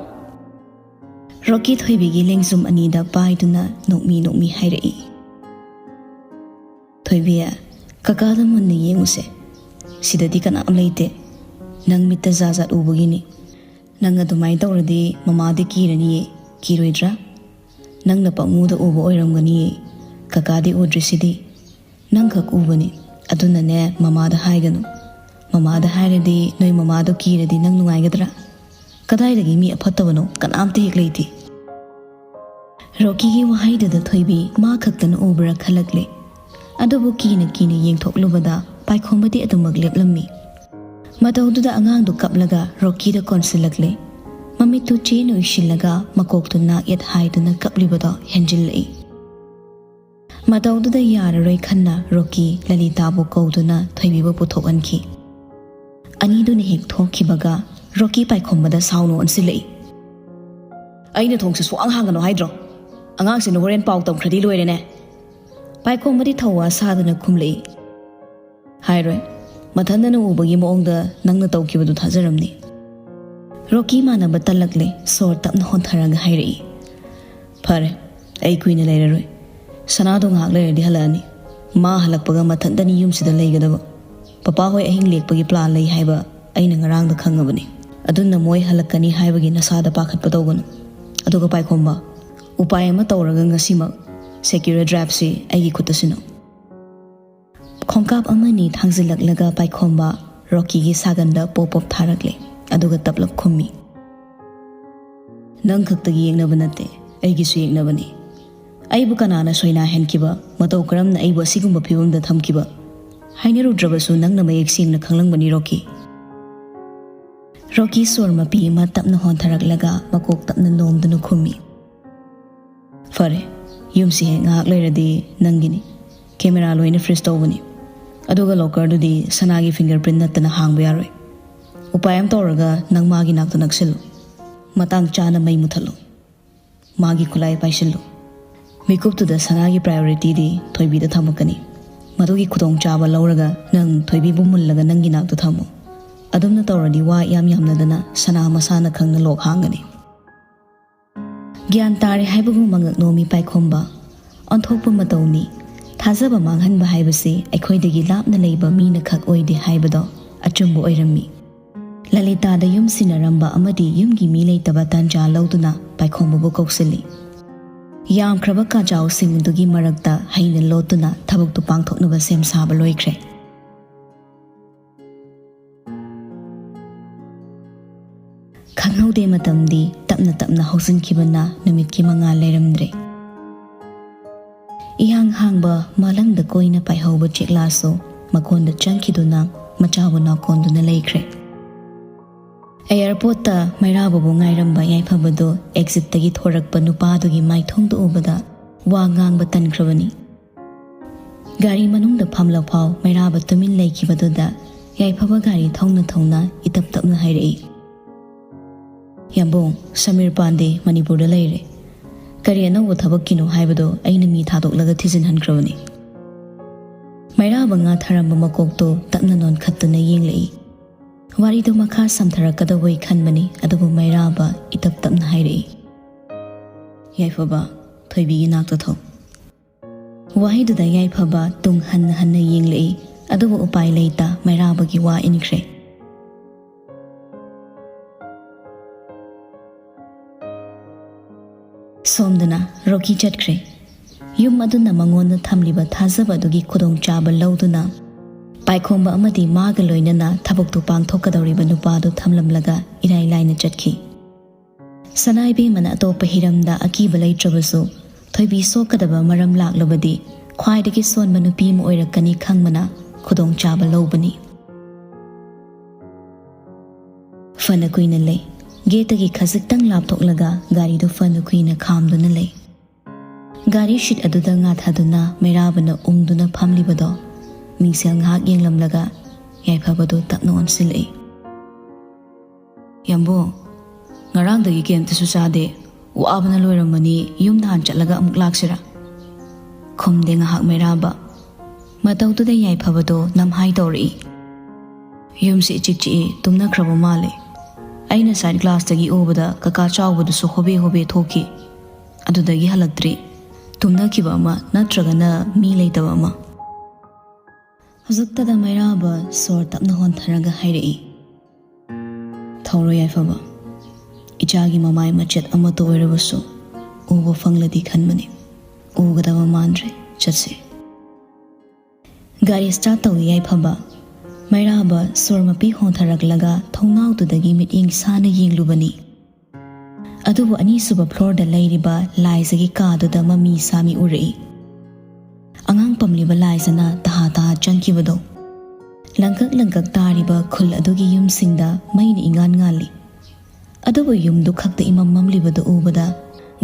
ꯔꯣꯀꯤ ꯊꯣꯏꯕꯤꯒꯤ ꯂꯦꯡꯖꯨꯝ ꯑꯅꯤꯗ ꯄꯥꯏꯗꯨꯅ ꯅꯣꯛꯃꯤ ꯅꯣꯛꯃꯤ ꯍꯥꯏꯔꯛꯏ꯫ "ꯊꯣꯏꯕꯤ, ꯀꯀꯥꯗ ꯃꯨꯟꯅ ꯌꯦꯡꯉꯨꯁꯦ꯫ ꯁꯤꯗꯗꯤ ꯀꯅꯥꯝ ꯂꯩꯇꯦ꯫ ꯅꯪ ꯃꯤꯠꯇ ꯖꯥꯠ ꯖꯥꯠ ꯎꯕꯒꯤꯅꯤ꯫ ꯅꯪ ꯑꯗꯨꯃꯥꯏꯅ ꯇꯧꯔꯗꯤ ꯃꯃꯥꯗꯤ ꯀꯤꯔꯅꯤꯌꯦ, ꯀꯤꯔꯣꯏꯗ꯭ꯔꯥ? ꯅꯪꯅ ꯄꯪꯎꯗ ꯎꯕ ꯑꯣꯏꯔꯝꯒꯅꯤꯌꯦ꯫ ꯀꯀꯥꯗꯤ ꯎꯗ꯭ꯔꯤꯁꯤꯗꯤ꯫ ꯅꯪꯈꯛ ꯎꯕꯅꯤ꯫ ꯑꯗꯨꯅꯅꯦ, ꯃꯃꯥꯗ ꯍꯥꯏꯒꯅꯨ꯫ ꯃꯃꯥꯗ ꯍꯥꯏꯔꯗꯤ ꯅꯣꯏ ꯃꯃꯥꯗꯣ ꯀꯤꯔꯗꯤ ꯅꯪ ꯅꯨꯡꯉꯥꯏꯒꯗ꯭ꯔꯥ? ꯀꯗꯥꯏꯗꯒꯤ ꯃꯤ ꯑꯐꯠꯇꯕꯅꯣ? ꯀꯅꯥꯝꯇ ꯍꯦꯛ ꯂꯩꯇꯦ꯫" ꯔꯣꯀꯤꯒꯤ ꯋꯥꯍꯩꯗꯨꯗ ꯊꯣꯏꯕꯤ ꯃꯥ ꯈꯛꯇꯅ ꯎꯕ꯭ꯔꯥ ꯈꯜꯂꯛꯂꯦ꯫ ꯑꯗꯨꯕꯨ ꯀꯤꯅ ꯀꯤꯅ ꯌꯦꯡꯊꯣꯛꯂꯨꯕꯗ ꯄꯥꯏꯈꯣꯝꯕꯗꯤ ꯑꯗꯨꯃꯛ ꯂꯦꯞꯂꯝꯃꯤ꯫ ꯃꯇꯧꯗꯨꯗ ꯑꯉꯥꯡꯗꯨ ꯀꯞꯂꯒ ꯔꯣꯀꯤꯗ ꯀꯣꯟꯁꯤꯜꯂꯛꯂꯦ꯫ ꯃꯃꯤꯠꯇꯨ ꯆꯦꯅ ꯎꯏꯁꯤꯜꯂꯒ ꯃꯀꯣꯛꯇꯨ ꯅꯥꯛ ꯌꯦꯠ ꯍꯥꯏꯗꯨꯅ ꯀꯞꯂꯤꯕꯗꯣ ꯍꯦꯟꯖꯤꯜꯂꯛꯏ꯫ ꯃꯇꯧꯗꯨꯗ ꯌꯥꯔꯔꯣꯏ ꯈꯟꯅ ꯔꯣꯀꯤ ꯂꯂꯤꯇꯥꯕꯨ ꯀꯧꯗꯨꯅ ꯊꯣꯏꯕꯤꯕꯨ ꯄꯨꯊꯣꯛꯍꯟꯈꯤ꯫ ꯑꯅꯤꯗꯨꯅ ꯍꯦꯛ ꯊꯣꯛꯈꯤꯕꯒ ꯔꯣꯀꯤ ꯄꯥꯏꯈꯣꯝꯕꯗ ꯁꯥꯎꯅ ꯑꯣꯟꯁꯤꯜꯂꯛꯏ꯫ "ꯑꯩꯅ ꯊꯣꯡꯁꯦ ꯁꯨꯛꯍꯥꯡ ꯍꯥꯡꯒꯅꯨ ꯍꯥꯏꯗ꯭ꯔꯣ? ꯑꯉꯥꯡꯁꯤꯅ ꯍꯣꯔꯦꯟ ꯄꯥꯎ ꯇꯝꯈ꯭ꯔꯗꯤ ꯂꯣꯏꯔꯦꯅꯦ꯫" ꯄꯥꯏꯈꯣꯝꯕꯗꯤ ꯊꯧꯋꯥ ꯁꯥꯗꯨꯅ ꯈꯨꯝꯂꯛꯏ꯫ "ꯍꯥꯏꯔꯣꯏ꯫ ꯃꯊꯟꯗꯅ ꯎꯕꯒꯤ ꯃꯑꯣꯡꯗ ꯅꯪꯅ ꯇꯧꯈꯤꯕꯗꯨ ꯊꯥꯖꯔꯝꯅꯤ꯫" ꯔꯣꯀꯤ ꯃꯥꯟꯅꯕ ꯇꯜꯂꯛꯂꯦ, ꯁꯣꯔ ꯇꯞꯅ ꯍꯣꯟꯊꯔꯒ ꯍꯥꯏꯔꯛꯏ꯫ "ꯐꯔꯦ, ꯑꯩ ꯀꯨꯏꯅ ꯂꯩꯔꯔꯣꯏ꯫ ꯁꯅꯥꯗꯣ ꯉꯥꯏꯍꯥꯛ ꯂꯩꯔꯗꯤ ꯍꯜꯂꯛꯑꯅꯤ꯫ ꯃꯥ ꯍꯜꯂꯛꯄꯒ ꯃꯊꯟꯇꯅꯤ ꯌꯨꯝꯁꯤꯗ ꯂꯩꯒꯗꯕ꯫ ꯄꯄꯥ ꯍꯣꯏ ꯑꯍꯤꯡ ꯂꯦꯛꯄꯒꯤ ꯄ꯭ꯂꯥꯟ ꯂꯩ ꯍꯥꯏꯕ ꯑꯩꯅ ꯉꯔꯥꯡꯗ ꯈꯪꯉꯕꯅꯤ꯫ ꯑꯗꯨꯅ ꯃꯣꯏ ꯍꯜꯂꯛꯀꯅꯤ ꯍꯥꯏꯕꯒꯤ ꯅꯁꯥꯗ ꯄꯥꯈꯠꯄ ꯇꯧꯒꯅꯨ꯫ ꯑꯗꯨꯒ ꯄꯥꯏꯈꯣꯝꯕ, ꯎꯄꯥꯏ ꯑꯃ ꯇꯧꯔꯒ ꯉꯁꯤꯃꯛ ꯁꯦꯀ꯭ꯌꯨꯔ ꯗ꯭ꯔꯥꯏꯚꯁꯤ ꯑꯩꯒꯤ ꯈꯨꯠꯇ ꯁꯤꯟꯅꯧ꯫" ꯈꯣꯡꯀꯥꯞ ꯑꯃꯅꯤ ꯊꯥꯡꯖꯤꯜꯂꯛꯂꯒ ꯄꯥꯏꯈꯣꯝꯕ ꯔꯣꯀꯤꯒꯤ ꯁꯥꯒꯟꯗ ꯄꯣꯞ ꯄꯣꯞ ꯊꯥꯔꯛꯂꯦ, ꯑꯗꯨꯒ ꯇꯞꯂꯞ ꯈꯨꯝꯃꯤ꯫ "ꯅꯪ ꯈꯛꯇꯒꯤ ꯌꯦꯛꯅꯕ ꯅꯠꯇꯦ, ꯑꯩꯒꯤꯁꯨ ꯌꯦꯛꯅꯕꯅꯤ꯫ ꯑꯩꯕꯨ ꯀꯅꯥꯅ ꯁꯣꯏꯅꯥꯍꯟꯈꯤꯕ, ꯃꯇꯧ ꯀꯔꯝꯅ ꯑꯩꯕꯨ ꯑꯁꯤꯒꯨꯝꯕ ꯐꯤꯕꯝꯗ ꯊꯝꯈꯤꯕ? ꯍꯥꯏꯅꯔꯨꯗ꯭ꯔꯕꯁꯨ ꯅꯪꯅ ꯃꯌꯦꯛ ꯁꯦꯡꯅ ꯈꯪꯂꯝꯒꯅꯤ, ꯔꯣꯀꯤ꯫" ꯔꯣꯀꯤ ꯁꯣꯔ ꯃꯄꯤ ꯑꯃ ꯇꯞꯅ ꯍꯣꯟꯊꯔꯛꯂꯒ ꯃꯀꯣꯛ ꯇꯞꯅ ꯅꯣꯝꯗꯨꯅ ꯈꯨꯝꯃꯤ꯫ "ꯐꯔꯦ, ꯌꯨꯝꯁꯤ ꯍꯦꯛ ꯉꯥꯏꯍꯥꯛ ꯂꯩꯔꯗꯤ ꯅꯪꯒꯤꯅꯤ꯫ ꯀꯦꯃꯦꯔꯥ ꯂꯣꯏꯅ ꯐ꯭ꯔꯤꯖ ꯇꯧꯕꯅꯤ꯫ ꯑꯗꯨꯒ ꯂꯣꯀꯔꯗꯨꯗꯤ ꯁꯅꯥꯒꯤ ꯐꯤꯡꯒꯔ ꯄ꯭ꯔꯤꯟ ꯅꯠꯇꯅ ꯍꯥꯡꯕ ꯌꯥꯔꯣꯏ꯫ ꯎꯄꯥꯏ ꯑꯃ ꯇꯧꯔꯒ ꯅꯪ ꯃꯥꯒꯤ ꯅꯥꯛꯇ ꯅꯛꯁꯤꯜꯂꯨ꯫ ꯃꯇꯥꯡ ꯆꯥꯅ ꯃꯩ ꯃꯨꯊꯠꯂꯨ꯫ ꯃꯥꯒꯤ ꯈꯨꯠꯂꯥꯏ ꯄꯥꯏꯁꯤꯜꯂꯨ꯫ ꯃꯤꯀꯨꯞꯇꯨꯗ ꯁꯅꯥꯒꯤ ꯄ꯭ꯔꯥꯏꯌꯣꯔꯤꯇꯤꯗꯤ ꯊꯣꯏꯕꯤꯗ ꯊꯝꯃꯛꯀꯅꯤ꯫ ꯃꯗꯨꯒꯤ ꯈꯨꯗꯣꯡꯆꯥꯕ ꯂꯧꯔꯒ ꯅꯪ ꯊꯣꯏꯕꯤꯕꯨ ꯃꯨꯜꯂꯒ ꯅꯪꯒꯤ ꯅꯥꯛꯇ ꯊꯝꯃꯨ꯫ ꯑꯗꯨꯝꯅ ꯇꯧꯔꯗꯤ ꯋꯥ ꯏꯌꯥꯝ ꯌꯥꯝꯂꯗꯅ ꯁꯅꯥ ꯃꯁꯥꯅ ꯈꯪꯅ ꯂꯣꯛ ꯍꯥꯡꯒꯅꯤ꯫" ꯒ꯭ꯌꯥꯟ ꯇꯥꯔꯦ ꯍꯥꯏꯕꯒꯨꯝ ꯃꯉꯛ ꯅꯣꯝꯃꯤ ꯄꯥꯏꯈꯣꯝꯕ꯫ ꯑꯣꯟꯊꯣꯛꯄ ꯃꯇꯧꯅꯤ꯫ ꯊꯥꯖꯕ ꯃꯥꯡꯍꯟꯕ ꯍꯥꯏꯕꯁꯤ ꯑꯩꯈꯣꯏꯗꯒꯤ ꯂꯥꯞꯅ ꯂꯩꯕ ꯃꯤꯅ ꯈꯛ ꯑꯣꯏꯗꯦ ꯍꯥꯏꯕꯗꯣ ꯑꯆꯨꯝꯕ ꯑꯣꯏꯔꯝꯃꯤ꯫ ꯂꯂꯤꯇꯥꯗ ꯌꯨꯝ ꯁꯤꯟꯅꯔꯝꯕ ꯑꯃꯗꯤ ꯌꯨꯝꯒꯤ ꯃꯤ ꯂꯩꯇꯕ ꯇꯥꯟꯖꯥ ꯂꯧꯗꯨꯅ ꯄꯥꯏꯈꯣꯝꯕꯕꯨ ꯀꯧꯁꯤꯜꯂꯤ꯫ ꯌꯥꯝꯈ꯭ꯔꯕ ꯀꯥꯖꯥꯎꯁꯤꯡ ꯑꯗꯨꯒꯤ ꯃꯔꯛꯇ ꯍꯩꯅ ꯂꯣꯠꯇꯨꯅ ꯊꯕꯛꯇꯨ ꯄꯥꯡꯊꯣꯛꯅꯕ ꯁꯦꯝ ꯁꯥꯕ ꯂꯣꯏꯈ꯭ꯔꯦ꯫ ꯈꯪꯍꯧꯗꯦ, ꯃꯇꯝꯗꯤ ꯇꯞꯅ ꯇꯞꯅ ꯍꯧꯖꯤꯟꯈꯤꯕꯅ ꯅꯨꯃꯤꯠꯀꯤ ꯃꯉꯥꯜ ꯂꯩꯔꯝꯗ꯭ꯔꯦ꯫ ꯏꯍꯥꯡ ꯍꯥꯡꯕ ꯃꯥꯂꯪꯗ ꯀꯣꯏꯅ ꯄꯥꯏꯍꯧꯕ ꯆꯦꯛꯂꯥꯁꯨ ꯃꯀꯣꯟꯗ ꯆꯪꯈꯤꯗꯨꯅ ꯃꯆꯥꯕꯨ ꯅꯥꯎꯀꯣꯟꯗꯨꯅ ꯂꯩꯈ꯭ꯔꯦ꯫ ꯑꯦꯌꯥꯔꯄꯣꯔꯠꯇ ꯃꯩꯔꯥꯕꯕꯨ ꯉꯥꯏꯔꯝꯕ ꯌꯥꯏꯐꯕꯗꯨ ꯑꯦꯛꯖꯤꯠꯇꯒꯤ ꯊꯣꯔꯛꯄ ꯅꯨꯄꯥꯗꯨꯒꯤ ꯃꯥꯏꯊꯣꯡꯗꯨ ꯎꯕꯗ ꯋꯥ ꯉꯥꯡꯕ ꯇꯟꯈ꯭ꯔꯕꯅꯤ꯫ ꯒꯥꯔꯤ ꯃꯅꯨꯡꯗ ꯐꯝꯂꯐꯥꯎ ꯃꯩꯔꯥꯕ ꯇꯨꯃꯤꯟ ꯂꯩꯈꯤꯕꯗꯨꯗ ꯌꯥꯏꯐꯕ ꯒꯥꯔꯤ ꯊꯧꯅ ꯊꯧꯅ ꯏꯇꯞ ꯇꯞꯅ ꯍꯥꯏꯔꯛꯏ, "ꯌꯥꯝꯕꯨꯡ, ꯁꯃꯤꯔ ꯄꯥꯟꯗꯦ ꯃꯅꯤꯄꯨꯔꯗ ꯂꯩꯔꯦ꯫ ꯀꯔꯤ ꯑꯅꯧꯕ ꯊꯕꯛꯀꯤꯅꯣ ꯍꯥꯏꯕꯗꯣ ꯑꯩꯅ ꯃꯤ ꯊꯥꯗꯣꯛꯂꯒ ꯊꯤꯖꯤꯟꯍꯟꯈ꯭ꯔꯕꯅꯤ꯫" ꯃꯩꯔꯥꯕ ꯉꯥ ꯊꯔꯝꯕ ꯃꯀꯣꯛꯇꯣ ꯇꯞꯅ ꯅꯣꯟꯈꯠꯇꯨꯅ ꯌꯦꯡꯂꯛꯏ꯫ ꯋꯥꯔꯤꯗꯨ ꯃꯈꯥ ꯁꯝꯊꯔꯛꯀꯗꯧꯕꯩ ꯈꯟꯕꯅꯤ, ꯑꯗꯨꯕꯨ ꯃꯩꯔꯥꯕ ꯏꯇꯞ ꯇꯞꯅ ꯍꯥꯏꯔꯛꯏ, "ꯌꯥꯏꯐꯕ, ꯊꯣꯏꯕꯤꯒꯤ ꯅꯥꯛꯇ ꯊꯣꯛ꯫" ꯋꯥꯍꯩꯗꯨꯗ ꯌꯥꯏꯐꯕ ꯇꯨꯡ ꯍꯟꯅ ꯍꯟꯅ ꯌꯦꯡꯂꯛꯏ, ꯑꯗꯨꯕꯨ ꯎꯄꯥꯏ ꯂꯩꯇ ꯃꯩꯔꯥꯕꯒꯤ ꯋꯥ ꯏꯟꯈ꯭ꯔꯦ꯫ ꯁꯣꯝꯗꯅ ꯔꯣꯀꯤ ꯆꯠꯈ꯭ꯔꯦ꯫ ꯌꯨꯝ ꯑꯗꯨꯅ ꯃꯉꯣꯟꯗ ꯊꯝꯂꯤꯕ ꯊꯥꯖꯕ ꯑꯗꯨꯒꯤ ꯈꯨꯗꯣꯡꯆꯥꯕ ꯂꯧꯗꯨꯅ ꯄꯥꯏꯈꯣꯝꯕ ꯑꯃꯗꯤ ꯃꯥꯒ ꯂꯣꯏꯅꯅ ꯊꯕꯛꯇꯨ ꯄꯥꯡꯊꯣꯛꯀꯗꯧꯔꯤꯕ ꯅꯨꯄꯥꯗꯨ ꯊꯝꯂꯝꯂꯒ ꯏꯔꯥꯏ ꯂꯥꯏꯅ ꯆꯠꯈꯤ꯫ ꯁꯅꯥ ꯏꯕꯦꯝꯃꯅ ꯑꯇꯣꯞꯄ ꯍꯤꯔꯝꯗ ꯑꯀꯤꯕ ꯂꯩꯇ꯭ꯔꯕꯁꯨ, ꯊꯣꯏꯕꯤ ꯁꯣꯛꯀꯗꯕ ꯃꯔꯝ ꯂꯥꯛꯂꯕꯗꯤ ꯈ꯭ꯋꯥꯏꯗꯒꯤ ꯁꯣꯟꯕ ꯅꯨꯄꯤ ꯑꯃ ꯑꯣꯏꯔꯛꯀꯅꯤ ꯈꯪꯕꯅ ꯈꯨꯗꯣꯡꯆꯥꯕ ꯂꯧꯕꯅꯤ꯫ ꯐꯅ ꯀꯨꯏꯅ ꯂꯩ꯫ ꯒꯦꯠꯇꯒꯤ ꯈꯖꯤꯛꯇꯪ ꯂꯥꯞꯊꯣꯛꯂꯒ ꯒꯥꯔꯤꯗꯨ ꯐꯅ ꯀꯨꯏꯅ ꯈꯥꯝꯗꯨꯅ ꯂꯩ꯫ ꯒꯥꯔꯤ ꯁꯤꯠ ꯑꯗꯨꯗ ꯉꯥꯊꯗꯨꯅ ꯃꯩꯔꯥꯕꯅ ꯎꯪꯗꯨꯅ ꯐꯝꯂꯤꯕꯗꯣ ꯃꯤꯡꯁꯦꯜ ꯉꯥꯏꯍꯥꯛ ꯌꯦꯡꯂꯝꯂꯒ ꯌꯥꯏꯐꯕꯗꯨ ꯇꯞꯅ ꯑꯣꯟꯁꯤꯜꯂꯛꯏ꯫ "ꯌꯥꯝꯕꯨꯡ, ꯉꯔꯥꯡꯗꯒꯤ ꯀꯩꯝꯇꯁꯨ ꯆꯥꯗꯦ, ꯋꯥꯕꯅ ꯂꯣꯏꯔꯝꯃꯅꯤ, ꯌꯨꯝꯗ ꯍꯥꯟꯅ ꯆꯠꯂꯒ ꯑꯃꯨꯛ ꯂꯥꯛꯁꯤꯔꯥ?" ꯈꯨꯝꯗꯦ ꯉꯥꯏꯍꯥꯛ ꯃꯩꯔꯥꯕ꯫ ꯃꯇꯧꯗꯨꯗ ꯌꯥꯏꯐꯕꯗꯣ ꯅꯝꯍꯥꯏ ꯇꯧꯔꯛꯏ꯫ "ꯌꯨꯝꯁꯤ ꯏꯆꯤꯛ ꯆꯤꯛꯏ, ꯇꯨꯝꯅꯈ꯭ꯔꯕ ꯃꯥꯜꯂꯦ꯫ ꯑꯩꯅ ꯁꯥꯏꯠ ꯒ꯭ꯂꯥꯁꯇꯒꯤ ꯎꯕꯗ ꯀꯀꯥ ꯆꯥꯎꯕꯗꯨꯁꯨ ꯍꯣꯕꯦ ꯍꯣꯕꯦ ꯊꯣꯛꯈꯤ꯫ ꯑꯗꯨꯗꯒꯤ ꯍꯜꯂꯛꯇ꯭ꯔꯤ꯫ ꯇꯨꯝꯅꯈꯤꯕ ꯑꯃ ꯅꯠꯇ꯭ꯔꯒꯅ ꯃꯤ ꯂꯩꯇꯕ ꯑꯃ꯫" ꯍꯧꯖꯤꯛꯇꯗ ꯃꯩꯔꯥꯕ ꯁꯣꯔ ꯇꯞꯅ ꯍꯣꯟꯊꯔꯒ ꯍꯥꯏꯔꯛꯏ, "ꯊꯧꯔꯣ ꯌꯥꯏꯐꯕ, ꯏꯆꯥꯒꯤ ꯃꯃꯥꯏ ꯃꯆꯦꯠ ꯑꯃꯠꯇ ꯑꯣꯏꯔꯕꯁꯨ ꯎꯕ ꯐꯪꯂꯗꯤ ꯈꯟꯕꯅꯤ꯫ ꯎꯒꯗꯕ ꯃꯥꯟꯗ꯭ꯔꯦ, ꯆꯠꯁꯤ꯫" ꯒꯥꯔꯤ ꯁ꯭ꯇꯥꯔꯠ ꯇꯧꯏ ꯌꯥꯏꯐꯕ꯫ ꯃꯩꯔꯥꯕ ꯁꯣꯔ ꯃꯄꯤ ꯍꯣꯟꯊꯔꯛꯂꯒ ꯊꯣꯡꯅꯥꯎꯗꯨꯗꯒꯤ ꯃꯤꯠꯌꯦꯡ ꯁꯥꯅ ꯌꯦꯡꯂꯨꯕꯅꯤ꯫ ꯑꯗꯨꯕꯨ ꯑꯅꯤꯁꯨꯕ ꯐ꯭ꯂꯣꯔꯗ ꯂꯩꯔꯤꯕ ꯂꯥꯏꯖꯒꯤ ꯀꯥꯗꯨꯗ ꯃꯃꯤ ꯁꯥꯃꯤ ꯎꯔꯛꯏ꯫ ꯑꯉꯥꯡ ꯄꯝꯂꯤꯕ ꯂꯥꯏꯖꯅ ꯇꯍꯥ ꯇꯍꯥ ꯆꯪꯈꯤꯕꯗꯣ꯫ ꯂꯪꯀꯛ ꯂꯪꯀꯛ ꯇꯥꯔꯤꯕ ꯈꯨꯜ ꯑꯗꯨꯒꯤ ꯌꯨꯝꯁꯤꯡꯗ ꯃꯩꯅ ꯏꯉꯥꯟ ꯉꯥꯜꯂꯤ꯫ ꯑꯗꯨꯕꯨ ꯌꯨꯝꯗꯨ ꯈꯛꯇ ꯏꯃꯝ ꯃꯝꯂꯤꯕꯗꯨ ꯎꯕꯗ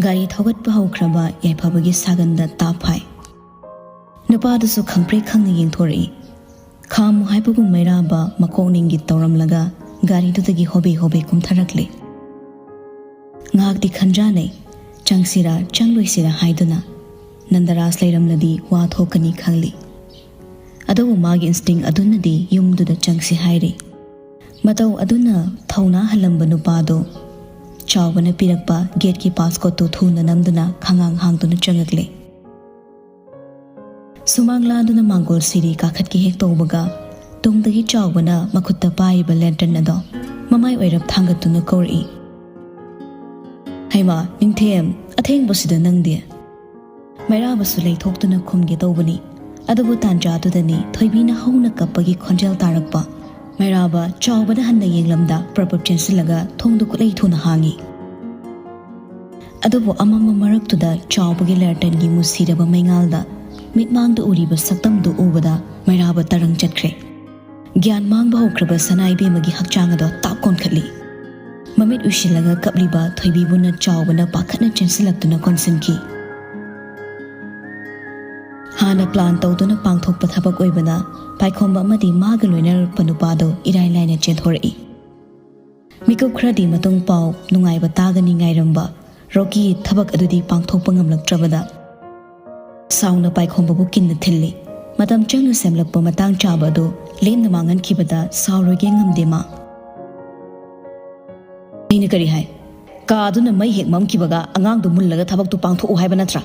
ꯒꯥꯔꯤ ꯊꯧꯒꯠꯄ ꯍꯧꯈ꯭ꯔꯕ ꯌꯥꯏꯐꯕꯒꯤ ꯁꯥꯒꯟꯗ ꯇꯥꯞ ꯐꯥꯏ꯫ ꯅꯨꯄꯥꯗꯨꯁꯨ ꯈꯪꯄ꯭ꯔꯦꯛ ꯈꯪꯅ ꯌꯦꯡꯊꯣꯔꯛꯏ꯫ ꯈꯥꯝꯃꯨ ꯍꯥꯏꯕꯒꯨꯝ ꯃꯩꯔꯥꯕ ꯃꯀꯣꯛ ꯅꯤꯡꯒꯤ ꯇꯧꯔꯝꯂꯒ ꯒꯥꯔꯤꯗꯨꯗꯒꯤ ꯍꯣꯕꯦ ꯍꯣꯕꯦ ꯀꯨꯝꯊꯔꯛꯂꯦ꯫ ꯉꯥꯏꯍꯥꯛꯇꯤ ꯈꯟꯖꯥꯅꯩ, ꯆꯪꯁꯤꯔꯥ ꯆꯪꯂꯣꯏꯁꯤꯔꯥ ꯍꯥꯏꯗꯨꯅ꯫ ꯅꯟꯗꯔꯥꯖ ꯂꯩꯔꯝꯂꯗꯤ ꯋꯥ ꯊꯣꯛꯀꯅꯤ ꯈꯜꯂꯤ꯫ ꯑꯗꯨꯕꯨ ꯃꯥꯒꯤ ꯏꯟꯁꯇꯤꯡ ꯑꯗꯨꯅꯗꯤ ꯌꯨꯝꯗꯨꯗ ꯆꯪꯁꯤ ꯍꯥꯏꯔꯤ꯫ ꯃꯇꯧ ꯑꯗꯨꯅ ꯊꯧꯅꯥ ꯍꯜꯂꯝꯕ ꯅꯨꯄꯥꯗꯨ ꯆꯥꯎꯕꯅ ꯄꯤꯔꯛꯄ ꯒꯦꯠꯀꯤ ꯄꯥꯁꯀꯣꯠꯇꯨ ꯊꯨꯅ ꯅꯝꯗꯨꯅ ꯈꯉꯥꯡ ꯍꯥꯡꯗꯨꯅ ꯆꯪꯉꯛꯂꯦ꯫ ꯁꯨꯃꯥꯡ ꯂꯥꯟꯗꯨꯅ ꯃꯥꯡꯒꯣꯜ ꯁꯤꯔꯤ ꯀꯥꯈꯠꯀꯦ ꯍꯦꯛ ꯇꯧꯕꯒ, ꯇꯨꯡꯗꯒꯤ ꯆꯥꯎꯕꯅ ꯃꯈꯨꯠꯇ ꯄꯥꯏꯔꯤꯕ ꯂꯦꯟꯇꯔꯟ ꯑꯗꯣ ꯃꯃꯥꯏ ꯑꯣꯏꯔꯞ ꯊꯥꯡꯒꯠꯇꯨꯅ ꯀꯧꯔꯛꯏ, "ꯍꯩꯃꯥ, ꯅꯤꯡꯊꯦꯝ, ꯑꯊꯦꯡꯕꯁꯤꯗ ꯅꯪꯗꯤ?" ꯃꯩꯔꯥꯕꯁꯨ ꯂꯩꯊꯣꯛꯇꯨꯅ ꯈꯨꯝꯒꯦ ꯇꯧꯕꯅꯤ꯫ ꯑꯗꯨꯕꯨ ꯇꯥꯟꯖꯥꯗꯨꯗꯅꯤ ꯊꯣꯏꯕꯤꯅ ꯍꯧꯅ ꯀꯞꯄꯒꯤ ꯈꯣꯟꯖꯦꯜ ꯇꯥꯔꯛꯄ꯫ ꯃꯩꯔꯥꯕ ꯆꯥꯎꯕꯗ ꯍꯟꯅ ꯌꯦꯡꯂꯝꯗ ꯄ꯭ꯔꯞ ꯄ꯭ꯔꯞ ꯆꯦꯟꯁꯤꯜꯂꯒ ꯊꯣꯡꯗꯨ ꯈꯨꯠꯂꯩ ꯊꯨꯅ ꯍꯥꯡꯉꯤ꯫ ꯑꯗꯨꯕꯨ ꯑꯃꯝꯕ ꯃꯔꯛꯇꯨꯗ ꯆꯥꯎꯕꯒꯤ ꯂꯦꯟꯇꯔꯟꯒꯤ ꯃꯨꯁꯤꯔꯕ ꯃꯩꯉꯥꯜꯗ ꯃꯤꯠꯃꯥꯡꯗ ꯎꯔꯤꯕ ꯁꯛꯇꯝꯗꯨ ꯎꯕꯗ ꯃꯩꯔꯥꯕ ꯇꯔꯪ ꯆꯠꯈ꯭ꯔꯦ꯫ ꯒ꯭ꯌꯥꯟ ꯃꯥꯡꯕ ꯍꯧꯈ꯭ꯔꯕ ꯁꯅꯥ ꯏꯕꯦꯝꯃꯒꯤ ꯍꯛꯆꯥꯡ ꯑꯗꯣ ꯇꯥꯞ ꯀꯣꯟꯈꯠꯂꯤ꯫ ꯃꯃꯤꯠ ꯎꯏꯁꯤꯜꯂꯒ ꯀꯞꯂꯤꯕ ꯊꯣꯏꯕꯤꯕꯨꯅ ꯆꯥꯎꯕꯅ ꯄꯥꯈꯠꯅ ꯆꯦꯟꯁꯤꯜꯂꯛꯇꯨꯅ ꯀꯣꯟꯁꯤꯟꯈꯤ꯫ ꯍꯥꯟꯅ ꯄ꯭ꯂꯥꯟ ꯇꯧꯗꯨꯅ ꯄꯥꯡꯊꯣꯛꯄ ꯊꯕꯛ ꯑꯣꯏꯕꯅ ꯄꯥꯏꯈꯣꯝꯕ ꯑꯃꯗꯤ ꯃꯥꯒ ꯂꯣꯏꯅꯔꯛꯄ ꯅꯨꯄꯥꯗꯣ ꯏꯔꯥꯏ ꯂꯥꯏꯅ ꯆꯦꯟꯊꯣꯔꯛꯏ꯫ ꯃꯤꯀꯨꯞ ꯈꯔꯗꯤ ꯃꯇꯨꯡ ꯄꯥꯎ ꯅꯨꯡꯉꯥꯏꯕ ꯇꯥꯒꯅꯤ ꯉꯥꯏꯔꯝꯕ ꯔꯣꯀꯤ ꯊꯕꯛ ꯑꯗꯨꯗꯤ ꯄꯥꯡꯊꯣꯛꯄ ꯉꯝꯂꯛꯇ꯭ꯔꯕꯗ, ꯁꯥꯎꯅ ꯄꯥꯏꯈꯣꯝꯕꯕꯨ ꯀꯤꯟꯅ ꯊꯤꯜꯂꯤ꯫ ꯃꯇꯝ ꯆꯪꯅ ꯁꯦꯝꯂꯛꯄ ꯃꯇꯥꯡ ꯆꯥꯕ ꯑꯗꯨ ꯂꯦꯝꯅ ꯃꯥꯡꯍꯟꯈꯤꯕꯗ ꯁꯥꯎꯔꯣꯏꯒꯦ ꯉꯝꯗꯦ ꯃꯥ꯫ "ꯑꯩꯅ ꯀꯔꯤ ꯍꯥꯏ? ꯀꯥ ꯑꯗꯨꯅ ꯃꯩ ꯍꯦꯛ ꯃꯝꯈꯤꯕꯒ ꯑꯉꯥꯡꯗꯨ ꯃꯨꯜꯂꯒ ꯊꯕꯛꯇꯨ ꯄꯥꯡꯊꯣꯛꯎ ꯍꯥꯏꯕ ꯅꯠꯇ꯭ꯔꯥ?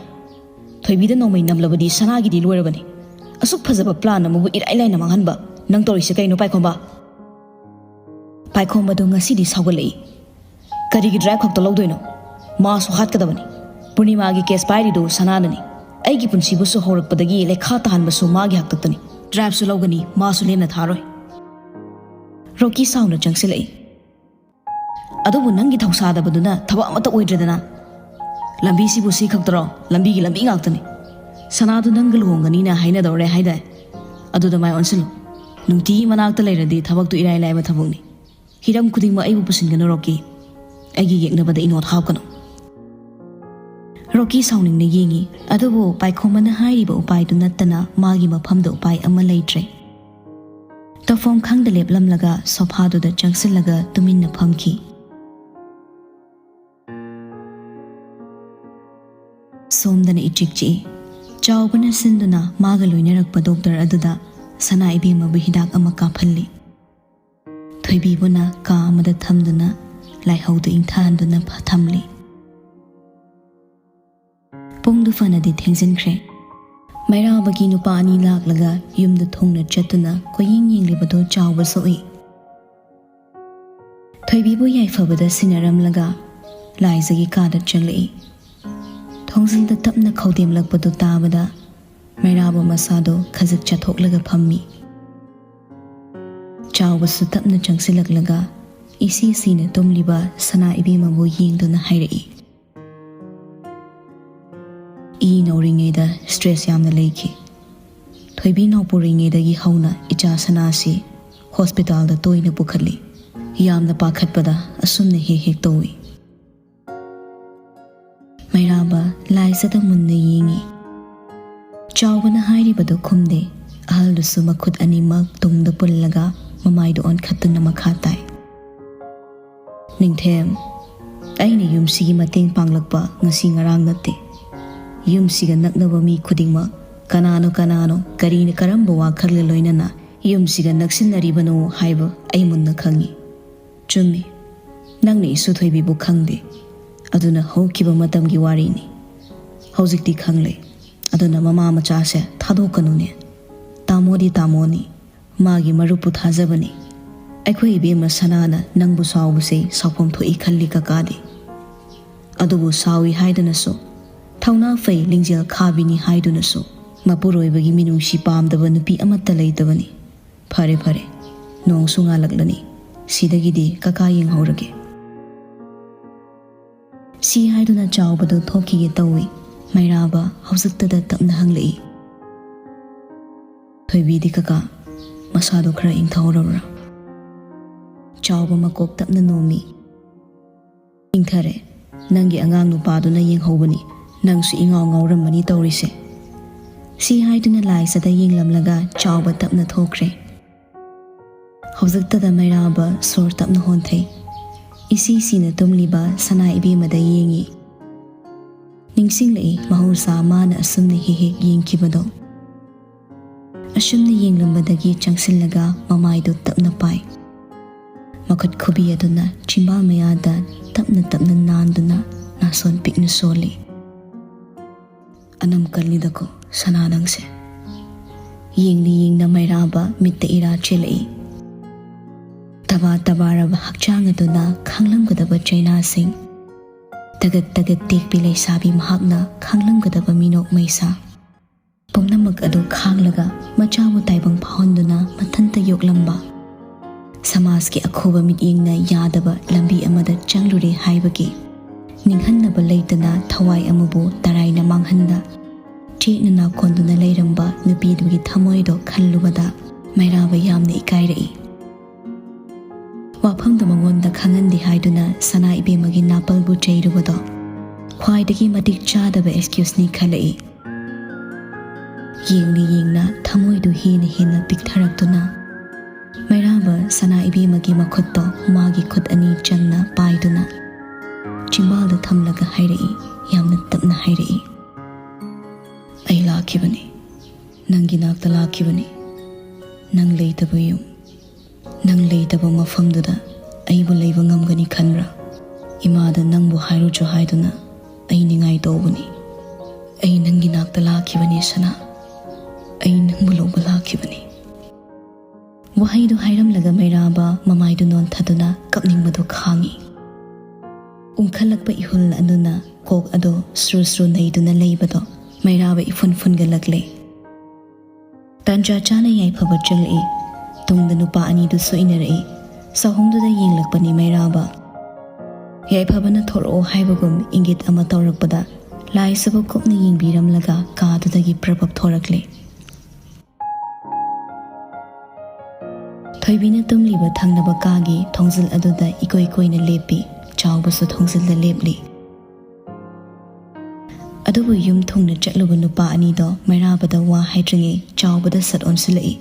ꯊꯣꯏꯕꯤꯗ ꯅꯣꯡꯃꯩ ꯅꯝꯂꯕꯗꯤ ꯁꯅꯥꯒꯤꯗꯤ ꯂꯣꯏꯔꯕꯅꯤ꯫ ꯑꯁꯨꯛ ꯐꯖꯕ ꯄ꯭ꯂꯥꯟ ꯑꯃꯕꯨ ꯏꯔꯥꯏ ꯂꯥꯏꯅ ꯃꯥꯡꯍꯟꯕ, ꯅꯪ ꯇꯧꯔꯤꯁꯦ ꯀꯩꯅꯣ, ꯄꯥꯏꯈꯣꯝꯕ?" ꯄꯥꯏꯈꯣꯝꯕꯗꯣ ꯉꯁꯤꯗꯤ ꯁꯥꯎꯒꯠꯂꯛꯏ꯫ "ꯀꯔꯤꯒꯤ ꯗ꯭ꯔꯥꯏꯕ ꯈꯛꯇ ꯂꯧꯗꯣꯏꯅꯣ? ꯃꯥꯁꯨ ꯍꯥꯠꯀꯗꯕꯅꯤ꯫ ꯄꯨꯔꯅꯤꯃꯥꯒꯤ ꯀꯦꯁ ꯄꯥꯏꯔꯤꯗꯨ ꯁꯅꯥꯅꯅꯤ꯫ ꯑꯩꯒꯤ ꯄꯨꯟꯁꯤꯕꯨꯁꯨ ꯍꯧꯔꯛꯄꯗꯒꯤ ꯂꯩꯈꯥ ꯇꯥꯍꯟꯕꯁꯨ ꯃꯥꯒꯤ ꯍꯥꯛꯇꯛꯇꯅꯤ꯫ ꯗ꯭ꯔꯥꯏꯕꯁꯨ ꯂꯧꯒꯅꯤ, ꯃꯥꯁꯨ ꯂꯦꯝꯅ ꯊꯥꯔꯣꯏ꯫" ꯔꯣꯀꯤ ꯁꯥꯎꯅ ꯆꯪꯁꯤꯜꯂꯛꯏ꯫ "ꯑꯗꯨꯕꯨ ꯅꯪꯒꯤ ꯊꯧꯁꯥꯗꯕꯗꯨꯅ ꯊꯕꯛ ꯑꯃꯠꯇ ꯑꯣꯏꯗ꯭ꯔꯦꯗꯅ꯫ ꯂꯝꯕꯤꯁꯤꯕꯨ ꯁꯤ ꯈꯛꯇꯔꯣ? ꯂꯝꯕꯤꯒꯤ ꯂꯝꯕꯤ ꯉꯥꯛꯇꯅꯤ꯫ ꯁꯅꯥꯗꯨ ꯅꯪꯒ ꯂꯨꯍꯣꯡꯒꯅꯤꯅ ꯍꯥꯏꯅꯗꯧꯔꯦ ꯍꯥꯏꯗꯥꯏ? ꯑꯗꯨꯗ ꯃꯥꯏ ꯑꯣꯟꯁꯤꯜꯂꯨ꯫ ꯅꯨꯡꯇꯤꯒꯤ ꯃꯅꯥꯛꯇ ꯂꯩꯔꯗꯤ ꯊꯕꯛꯇꯨ ꯏꯔꯥꯏ ꯂꯥꯏꯕ ꯊꯕꯛꯅꯤ꯫ ꯍꯤꯔꯝ ꯈꯨꯗꯤꯡꯃꯛ ꯑꯩꯕꯨ ꯄꯨꯁꯤꯟꯒꯅꯨ, ꯔꯣꯀꯤ꯫ ꯑꯩꯒꯤ ꯌꯦꯛꯅꯕꯗ ꯏꯅꯣꯠ ꯍꯥꯞꯀꯅꯨ꯫ ꯔꯣꯀꯤ ꯁꯥꯎꯅꯤꯡꯅ ꯌꯦꯡꯉꯤ, ꯑꯗꯨꯕꯨ ꯄꯥꯏꯈꯣꯝꯕꯅ ꯍꯥꯏꯔꯤꯕ ꯎꯄꯥꯏꯗꯨ ꯅꯠꯇꯅ ꯃꯥꯒꯤ ꯃꯐꯝꯗ ꯎꯄꯥꯏ ꯑꯃ ꯂꯩꯇ꯭ꯔꯦ꯫ ꯇꯧꯐꯝ ꯈꯪꯗ ꯂꯦꯞꯂꯝꯂꯒ ꯁꯣꯐꯥꯗꯨꯗ ꯆꯪꯁꯤꯜꯂꯒ ꯇꯨꯃꯤꯟꯅ ꯐꯝꯈꯤ꯫ ꯁꯣꯝꯗꯅ ꯏꯆꯤꯛ ꯆꯤꯛꯏ꯫ ꯆꯥꯎꯕꯅ ꯁꯤꯟꯗꯨꯅ ꯃꯥꯒ ꯂꯣꯏꯅꯔꯛꯄ ꯗꯣꯛꯇꯔ ꯑꯗꯨꯗ ꯁꯅꯥ ꯏꯕꯦꯝꯃꯕꯨ ꯍꯤꯗꯥꯛ ꯑꯃ ꯀꯥꯞꯍꯜꯂꯤ꯫ ꯊꯣꯏꯕꯤꯕꯨꯅ ꯀꯥ ꯑꯃꯗ ꯊꯝꯗꯨꯅ ꯂꯥꯏꯍꯧꯗꯨ ꯏꯪꯊꯍꯟꯗꯨꯅ ꯐ-, ꯊꯝꯂꯤ꯫ ꯄꯨꯡꯗꯨ ꯐꯅꯗꯤ ꯊꯦꯡꯖꯤꯟꯈ꯭ꯔꯦ꯫ ꯃꯩꯔꯥꯕꯒꯤ ꯅꯨꯄꯥ ꯑꯅꯤ ꯂꯥꯛꯂꯒ ꯌꯨꯝꯗ ꯊꯨꯡꯅ ꯆꯠꯇꯨꯅ ꯀꯣꯏꯌꯦꯡ ꯌꯦꯡꯂꯤꯕꯗꯨ ꯆꯥꯎꯕꯁꯨ ꯎꯏ꯫ ꯊꯣꯏꯕꯤꯕꯨ ꯌꯥꯏꯐꯕꯗ ꯁꯤꯟꯅꯔꯝꯂꯒ ꯂꯥꯏꯖꯒꯤ ꯀꯥꯗ ꯆꯪꯂꯛꯏ꯫ ꯊꯣꯡꯖꯤꯜꯗ ꯇꯞꯅ ꯈꯧꯗꯦꯝꯂꯛꯄꯗꯨ ꯇꯥꯕꯗ ꯃꯩꯔꯥꯕ ꯃꯁꯥꯗꯨ ꯈꯖꯤꯛ ꯆꯠꯊꯣꯛꯂꯒ ꯐꯝꯃꯤ꯫ ꯆꯥꯎꯕꯁꯨ ꯇꯞꯅ ꯆꯪꯁꯤꯜꯂꯛꯂꯒ ꯏꯁꯤ ꯁꯤꯅ ꯇꯨꯝꯂꯤꯕ ꯁꯅꯥ ꯏꯕꯦꯝꯃꯕꯨ ꯌꯦꯡꯗꯨꯅ ꯍꯥꯏꯔꯛꯏ, "ꯏ ꯅꯧꯔꯤꯉꯩꯗ ꯁ꯭ꯇ꯭ꯔꯦꯁ ꯌꯥꯝꯅ ꯂꯩꯈꯤ꯫ ꯊꯣꯏꯕꯤ ꯅꯥꯎꯄꯨꯔꯤꯉꯩꯗꯒꯤ ꯍꯧꯅ ꯏꯆꯥ ꯁꯅꯥꯁꯤ ꯍꯣꯁꯄꯤꯇꯥꯜꯗ ꯇꯣꯏꯅ ꯄꯨꯈꯠꯂꯤ꯫ ꯌꯥꯝꯅ ꯄꯥꯈꯠꯄꯗ ꯑꯁꯨꯝꯅ ꯍꯦꯛ ꯍꯦꯛ ꯇꯧꯏ꯫" ꯃꯩꯔꯥꯕ ꯂꯥꯏꯖꯗ ꯃꯨꯟꯅ ꯌꯦꯡꯉꯤ꯫ ꯆꯥꯎꯕꯅ ꯍꯥꯏꯔꯤꯕꯗꯨ ꯈꯨꯝꯗꯦ꯫ ꯑꯍꯜꯗꯨꯁꯨ ꯃꯈꯨꯠ ꯑꯅꯤꯃꯛ ꯇꯨꯡꯗ ꯄꯨꯜꯂꯒ ꯃꯃꯥꯏꯗꯨ ꯑꯣꯟꯈꯠꯇꯨꯅ ꯃꯈꯥ ꯇꯥꯏ, "ꯅꯤꯡꯊꯦꯝ, ꯑꯩꯅ ꯌꯨꯝꯁꯤꯒꯤ ꯃꯇꯦꯡ ꯄꯥꯡꯂꯛꯄ ꯉꯁꯤ ꯉꯔꯥꯡ ꯅꯠꯇꯦ꯫ ꯌꯨꯝꯁꯤꯒ ꯅꯛꯅꯕ ꯃꯤ ꯈꯨꯗꯤꯡꯃꯛ ꯀꯅꯥꯅꯣ ꯀꯅꯥꯅꯣ, ꯀꯔꯤꯅ ꯀꯔꯝꯕ ꯋꯥꯈꯜꯒ ꯂꯣꯏꯅꯅ ꯌꯨꯝꯁꯤꯒ ꯅꯛꯁꯤꯟꯅꯔꯤꯕꯅꯣ ꯍꯥꯏꯕ ꯑꯩ ꯃꯨꯟꯅ ꯈꯪꯏ꯫ ꯆꯨꯝꯃꯤ, ꯅꯪꯅ ꯏꯁꯨ ꯊꯣꯏꯕꯤꯕꯨ ꯈꯪꯗꯦ꯫ ꯑꯗꯨꯅ ꯍꯧꯈꯤꯕ ꯃꯇꯝꯒꯤ ꯋꯥꯔꯤꯅꯤ꯫ ꯍꯧꯖꯤꯛꯇꯤ ꯈꯪꯂꯦ꯫ ꯑꯗꯨꯅ ꯃꯃꯥ ꯃꯆꯥꯁꯦ ꯊꯥꯗꯣꯛꯀꯅꯨꯅꯦ꯫ ꯇꯥꯃꯣꯗꯤ ꯇꯥꯃꯣꯅꯤ꯫ ꯃꯥꯒꯤ ꯃꯔꯨꯞꯄꯨ ꯊꯥꯖꯕꯅꯤ꯫ ꯑꯩꯈꯣꯏ ꯏꯕꯦꯝꯃ ꯁꯅꯥꯅ ꯅꯪꯕꯨ ꯁꯥꯎꯕꯁꯦ ꯁꯥꯎꯐꯝ ꯊꯣꯛꯏ ꯈꯜꯂꯤ ꯀꯀꯥꯗꯤ꯫ ꯑꯗꯨꯕꯨ ꯁꯥꯎꯏ ꯍꯥꯏꯗꯨꯅꯁꯨ, ꯊꯧꯅꯥ ꯐꯩ, ꯂꯤꯡꯖꯦꯜ ꯈꯥꯕꯤꯅꯤ ꯍꯥꯏꯗꯨꯅꯁꯨ, ꯃꯄꯨꯔꯣꯏꯕꯒꯤ ꯃꯤꯅꯨꯡꯁꯤ ꯄꯥꯝꯗꯕ ꯅꯨꯄꯤ ꯑꯃꯠꯇ ꯂꯩꯇꯕꯅꯤ꯫ ꯐꯔꯦ, ꯐꯔꯦ, ꯅꯣꯡꯁꯨ ꯉꯥꯜꯂꯛꯂꯅꯤ꯫ ꯁꯤꯗꯒꯤꯗꯤ ꯀꯀꯥ ꯌꯦꯡꯍꯧꯔꯒꯦ꯫" ꯁꯤ ꯍꯥꯏꯗꯨꯅ ꯆꯥꯎꯕꯗꯨ ꯊꯣꯛꯈꯤꯒꯦ ꯇꯧꯏ꯫ ꯃꯩꯔꯥꯕ ꯍꯧꯖꯤꯛꯇꯗ ꯇꯞꯅ ꯍꯪꯂꯛꯏ, "ꯊꯣꯏꯕꯤꯗꯤ ꯀꯀꯥ?" ꯃꯁꯥꯗꯣ ꯈꯔ ꯏꯪꯊꯍꯧꯔꯕ꯭ꯔꯥ? ꯆꯥꯎꯕ ꯃꯀꯣꯛ ꯇꯞꯅ ꯅꯣꯝꯃꯤ꯫ "ꯏꯪꯊꯔꯦ꯫ ꯅꯪꯒꯤ ꯑꯉꯥꯡ ꯅꯨꯄꯥꯗꯨꯅ ꯌꯦꯡꯍꯧꯕꯅꯤ꯫ ꯅꯪꯁꯨ ꯏꯉꯥꯎ ꯉꯥꯎꯔꯝꯃꯅꯤ ꯇꯧꯔꯤꯁꯦ꯫" ꯁꯤ ꯍꯥꯏꯗꯨꯅ ꯂꯥꯏꯁꯥꯗ ꯌꯦꯡꯂꯝꯂꯒ ꯆꯥꯎꯕ ꯇꯞꯅ ꯊꯣꯛꯈ꯭ꯔꯦ꯫ ꯍꯧꯖꯤꯛꯇꯗ ꯃꯩꯔꯥꯕ ꯁꯣꯔ ꯇꯞꯅ ꯍꯣꯟꯊꯩ꯫ ꯏꯁꯤ ꯁꯤꯅ ꯇꯨꯝꯂꯤꯕ ꯁꯅꯥ ꯏꯕꯦꯝꯃꯗ ꯌꯦꯡꯉꯤ꯫ ꯅꯤꯡꯁꯤꯡꯂꯛꯏ ꯃꯍꯧꯁꯥ ꯃꯥꯅ ꯑꯁꯨꯝꯅ ꯍꯦꯛ ꯍꯦꯛ ꯌꯦꯡꯈꯤꯕꯗꯣ꯫ ꯑꯁꯨꯝꯅ ꯌꯦꯡꯂꯝꯕꯗꯒꯤ ꯆꯪꯁꯤꯜꯂꯒ ꯃꯃꯥꯏꯗꯨ ꯇꯞꯅ ꯄꯥꯏ꯫ ꯃꯈꯨꯠ ꯈꯨꯕꯤ ꯑꯗꯨꯅ ꯆꯤꯝꯕꯥꯜ ꯃꯌꯥꯗ ꯇꯞꯅ ꯇꯞꯅ ꯅꯥꯟꯗꯨꯅ ꯅꯥꯁꯣꯟ ꯄꯤꯛꯅ ꯁꯣꯜꯂꯤ꯫ "ꯑꯅꯝ ꯀꯜꯂꯤꯗꯀꯣ ꯁꯅꯥ ꯅꯪꯁꯦ꯫" ꯌꯦꯡꯅ ꯌꯦꯡꯅ ꯃꯩꯔꯥꯕ ꯃꯤꯠꯇ ꯏꯔꯥ ꯆꯦꯜꯂꯛꯏ꯫ ꯇꯕꯥ ꯇꯕꯥꯔꯕ ꯍꯛꯆꯥꯡ ꯑꯗꯨꯅ ꯈꯥꯡꯂꯝꯒꯗꯕ ꯆꯩꯅꯥꯁꯤꯡ, ꯇꯒꯠ ꯇꯒꯠ ꯇꯦꯛꯄꯤ ꯂꯩꯁꯥꯕꯤ ꯃꯍꯥꯛꯅ ꯈꯥꯡꯂꯝꯒꯗꯕ ꯃꯤꯅꯣꯛ ꯃꯩꯁꯥ, ꯄꯨꯝꯅꯃꯛ ꯑꯗꯨ ꯈꯥꯡꯂꯒ ꯃꯆꯥꯕꯨ ꯇꯥꯏꯕꯪ ꯐꯥꯎꯍꯟꯗꯨꯅ ꯃꯊꯟꯇ ꯌꯣꯛꯂꯝꯕ, ꯁꯃꯥꯖꯀꯤ ꯑꯈꯨꯕ ꯃꯤꯠꯌꯦꯡꯅ ꯌꯥꯗꯕ ꯂꯝꯕꯤ ꯑꯃꯗ ꯆꯪꯂꯨꯔꯦ ꯍꯥꯏꯕꯒꯤ ꯅꯤꯡꯍꯟꯅꯕ ꯂꯩꯇꯅ ꯊꯋꯥꯏ ꯑꯃꯕꯨ ꯇꯔꯥꯏꯅ ꯃꯥꯡꯍꯟꯗ ꯆꯦꯠꯅ ꯅꯥꯀꯣꯟꯗꯨꯅ ꯂꯩꯔꯝꯕ ꯅꯨꯄꯤꯗꯨꯒꯤ ꯊꯃꯣꯏꯗꯣ ꯈꯜꯂꯨꯕꯗ ꯃꯩꯔꯥꯕ ꯌꯥꯝꯅ ꯏꯀꯥꯏꯔꯛꯏ꯫ ꯋꯥꯐꯝꯗꯨ ꯃꯉꯣꯟꯗ ꯈꯪꯍꯟꯗꯦ ꯍꯥꯏꯗꯨꯅ ꯁꯅꯥ ꯏꯕꯦꯝꯃꯒꯤ ꯅꯥꯄꯜꯕꯨ ꯆꯩꯔꯨꯕꯗꯣ ꯈ꯭ꯋꯥꯏꯗꯒꯤ ꯃꯇꯤꯛ ꯆꯥꯗꯕ ꯑꯦꯛꯁꯀ꯭ꯌꯨꯁꯅꯤ ꯈꯜꯂꯛꯏ꯫ ꯌꯦꯡꯅ ꯌꯦꯡꯅ ꯊꯃꯣꯏꯗꯨ ꯍꯦꯟꯅ ꯍꯦꯟꯅ ꯄꯤꯛꯊꯔꯛꯇꯨꯅ ꯃꯩꯔꯥꯕ ꯁꯅꯥ ꯏꯕꯦꯝꯃꯒꯤ ꯃꯈꯨꯠꯇꯣ ꯃꯥꯒꯤ ꯈꯨꯠ ꯑꯅꯤ ꯆꯪꯅ ꯄꯥꯏꯗꯨꯅ ꯆꯤꯝꯕꯥꯜꯗ ꯊꯝꯂꯒ ꯍꯥꯏꯔꯛꯏ, ꯌꯥꯝꯅ ꯇꯞꯅ ꯍꯥꯏꯔꯛꯏ, "ꯑꯩ ꯂꯥꯛꯈꯤꯕꯅꯤ, ꯅꯪꯒꯤ ꯅꯥꯛꯇ ꯂꯥꯛꯈꯤꯕꯅꯤ꯫ ꯅꯪ ꯂꯩꯇꯕ ꯌꯨꯝ, ꯅꯪ ꯂꯩꯇꯕ ꯃꯐꯝꯗꯨꯗ ꯑꯩꯕꯨ ꯂꯩꯕ ꯉꯝꯒꯅꯤ ꯈꯟꯕ꯭ꯔꯥ? ꯏꯃꯥꯗ ꯅꯪꯕꯨ ꯍꯥꯏꯔꯨꯆꯣ ꯍꯥꯏꯗꯨꯅ ꯑꯩ ꯅꯤꯡꯉꯥꯏ ꯇꯧꯕꯅꯤ꯫ ꯑꯩ ꯅꯪꯒꯤ ꯅꯥꯛꯇ ꯂꯥꯛꯈꯤꯕꯅꯤ ꯁꯅꯥ, ꯑꯩ ꯅꯪꯕꯨ ꯂꯧꯕ ꯂꯥꯛꯈꯤꯕꯅꯤ꯫" ꯋꯥꯍꯩꯗꯨ ꯍꯥꯏꯔꯝꯂꯒ ꯃꯩꯔꯥꯕ ꯃꯃꯥꯏꯗꯨ ꯅꯣꯟꯊꯗꯨꯅ ꯀꯞꯅꯤꯡꯕꯗꯨ ꯈꯥꯡꯏ꯫ ꯎꯪꯈꯠꯂꯛꯄ ꯏꯍꯨꯜ ꯑꯗꯨꯅ ꯀꯣꯛ ꯑꯗꯨ ꯁ꯭ꯔꯨ ꯁ꯭ꯔꯨ ꯅꯩꯗꯨꯅ ꯂꯩꯕꯗꯣ ꯃꯩꯔꯥꯕ ꯏꯐꯨꯟ ꯐꯨꯟꯒꯠꯂꯛꯂꯦ꯫ ꯇꯥꯟꯖꯥ ꯆꯥꯅ ꯌꯥꯏꯐꯕ ꯆꯪꯂꯛꯏ꯫ ꯇꯨꯡꯗ ꯅꯨꯄꯥ ꯑꯅꯤꯗꯨꯁꯨ ꯏꯟꯅꯔꯛꯏ꯫ ꯆꯥꯍꯣꯡꯗꯨꯗ ꯌꯦꯡꯂꯛꯄꯅꯤ ꯃꯩꯔꯥꯕ꯫ ꯌꯥꯏꯐꯕꯅ ꯊꯣꯔꯛꯑꯣ ꯍꯥꯏꯕꯒꯨꯝ ꯏꯪꯒꯤꯠ ꯑꯃ ꯇꯧꯔꯛꯄꯗ ꯂꯥꯏꯁꯥꯕꯨ ꯀꯨꯞꯅ ꯌꯦꯡꯕꯤꯔꯝꯂꯒ ꯀꯥꯗꯨꯗꯒꯤ ꯄ꯭ꯔꯞ ꯄ꯭ꯔꯞ ꯊꯣꯔꯛꯂꯦ꯫ ꯊꯣꯏꯕꯤꯅ ꯇꯨꯝꯂꯤꯕ ꯊꯪꯅꯕ ꯀꯥꯒꯤ ꯊꯣꯡꯖꯤꯜ ꯑꯗꯨꯗ ꯏꯀꯣꯏ ꯀꯣꯏꯅ ꯂꯦꯞꯄꯤ꯫ ꯆꯥꯎꯕꯁꯨ ꯊꯣꯡꯖꯤꯜꯗ ꯂꯦꯞꯂꯤ꯫ ꯑꯗꯨꯕꯨ ꯌꯨꯝ ꯊꯨꯡꯅ ꯆꯠꯂꯨꯕ ꯅꯨꯄꯥ ꯑꯅꯤꯗꯣ ꯃꯩꯔꯥꯕꯗ ꯋꯥ ꯍꯥꯏꯗ꯭ꯔꯤꯉꯩ ꯆꯥꯎꯕꯗ ꯁꯠ ꯑꯣꯟꯁꯤꯜꯂꯛꯏ꯫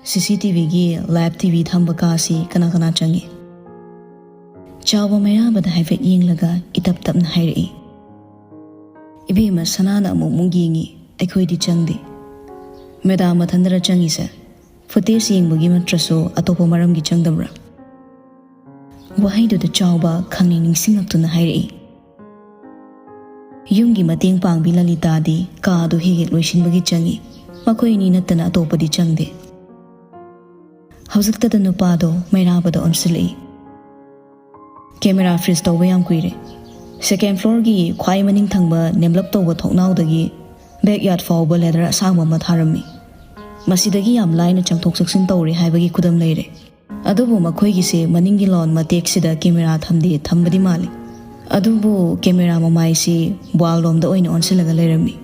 "ꯁꯤ ꯁꯤ ꯇꯤ ꯚꯤꯒꯤ ꯂꯥꯏꯚ ꯇꯤ ꯚꯤ ꯊꯝꯕ ꯀꯥꯁꯤ ꯀꯅꯥ ꯀꯅꯥ ꯆꯪꯉꯤ?" ꯆꯥꯎꯕ ꯃꯩꯔꯥꯕꯗ ꯍꯥꯏꯐꯦꯠ ꯌꯦꯡꯂꯒ ꯏꯇꯞ ꯇꯞꯅ ꯍꯥꯏꯔꯛꯏ꯫ "ꯏꯕꯦꯝꯃ, ꯁꯅꯥꯅ ꯑꯃꯨꯛ ꯑꯃꯨꯛ ꯌꯦꯡꯉꯤ, ꯑꯩꯈꯣꯏꯗꯤ ꯆꯪꯗꯦ꯫ ꯃꯦꯗꯥꯝ ꯃꯊꯟꯗꯔ ꯆꯪꯉꯤꯁꯦ? ꯐꯨꯇꯦꯖ ꯌꯦꯡꯕꯒꯤ ꯅꯠꯇ꯭ꯔꯁꯨ ꯑꯇꯣꯞꯄ ꯃꯔꯝꯒꯤ ꯆꯪꯗꯕ꯭ꯔꯥ?" ꯋꯥꯍꯩꯗꯨꯗ ꯆꯥꯎꯕ ꯈꯪꯅꯤꯡ ꯅꯤꯡꯁꯤꯡꯂꯛꯇꯨꯅ ꯍꯥꯏꯔꯛꯏ꯫ "ꯌꯨꯝꯒꯤ ꯃꯇꯦꯡ ꯄꯥꯡꯕꯤ ꯂꯂꯤꯇꯥꯗꯤ ꯀꯥ ꯑꯗꯨ ꯍꯦꯛ ꯍꯦꯛ ꯂꯣꯏꯁꯤꯟꯕꯒꯤ ꯆꯪꯉꯤ꯫ ꯃꯈꯣꯏ ꯑꯅꯤ ꯅꯠꯇꯅ ꯑꯇꯣꯞꯄꯗꯤ ꯆꯪꯗꯦ꯫" ꯍꯧꯖꯤꯛꯇꯗ ꯅꯨꯄꯥꯗꯣ ꯃꯩꯔꯥꯕꯗ ꯑꯣꯟꯁꯤꯜꯂꯛꯏ꯫ "ꯀꯦꯃꯦꯔꯥ ꯐ꯭ꯔꯤꯖ ꯇꯧꯕ ꯌꯥꯝ ꯀꯨꯏꯔꯦ꯫ ꯁꯦꯀꯦꯟ ꯐ꯭ꯂꯣꯔꯒꯤ ꯈ꯭ꯋꯥꯏ ꯃꯅꯤꯡ ꯊꯪꯕ ꯅꯦꯝꯂꯞ ꯇꯧꯕ ꯊꯣꯡꯅꯥꯎꯗꯒꯤ ꯕꯦꯛ ꯌꯥꯔꯗ ꯐꯥꯎꯕ ꯂꯦꯗꯔ ꯑꯁꯥꯡꯕ ꯑꯃ ꯊꯥꯔꯝꯃꯤ꯫ ꯃꯁꯤꯗꯒꯤ ꯌꯥꯝ ꯂꯥꯏꯅ ꯆꯪꯊꯣꯛ ꯆꯪꯁꯤꯟ ꯇꯧꯔꯦ ꯍꯥꯏꯕꯒꯤ ꯈꯨꯗꯝ ꯂꯩꯔꯦ꯫ ꯑꯗꯨꯕꯨ ꯃꯈꯣꯏꯒꯤꯁꯦ ꯃꯅꯤꯡꯒꯤ ꯂꯣꯟ ꯃꯇꯦꯛꯁꯤꯗ ꯀꯦꯃꯦꯔꯥ ꯊꯝꯗꯦ, ꯊꯝꯕꯗꯤ ꯃꯥꯜꯂꯤ꯫ ꯑꯗꯨꯕꯨ ꯀꯦꯃꯦꯔꯥ ꯃꯃꯥꯏꯁꯤ ꯋꯥꯜ ꯂꯣꯝꯗ ꯑꯣꯏꯅ ꯑꯣꯟꯁꯤꯜꯂꯒ ꯂꯩꯔꯝꯃꯤ꯫"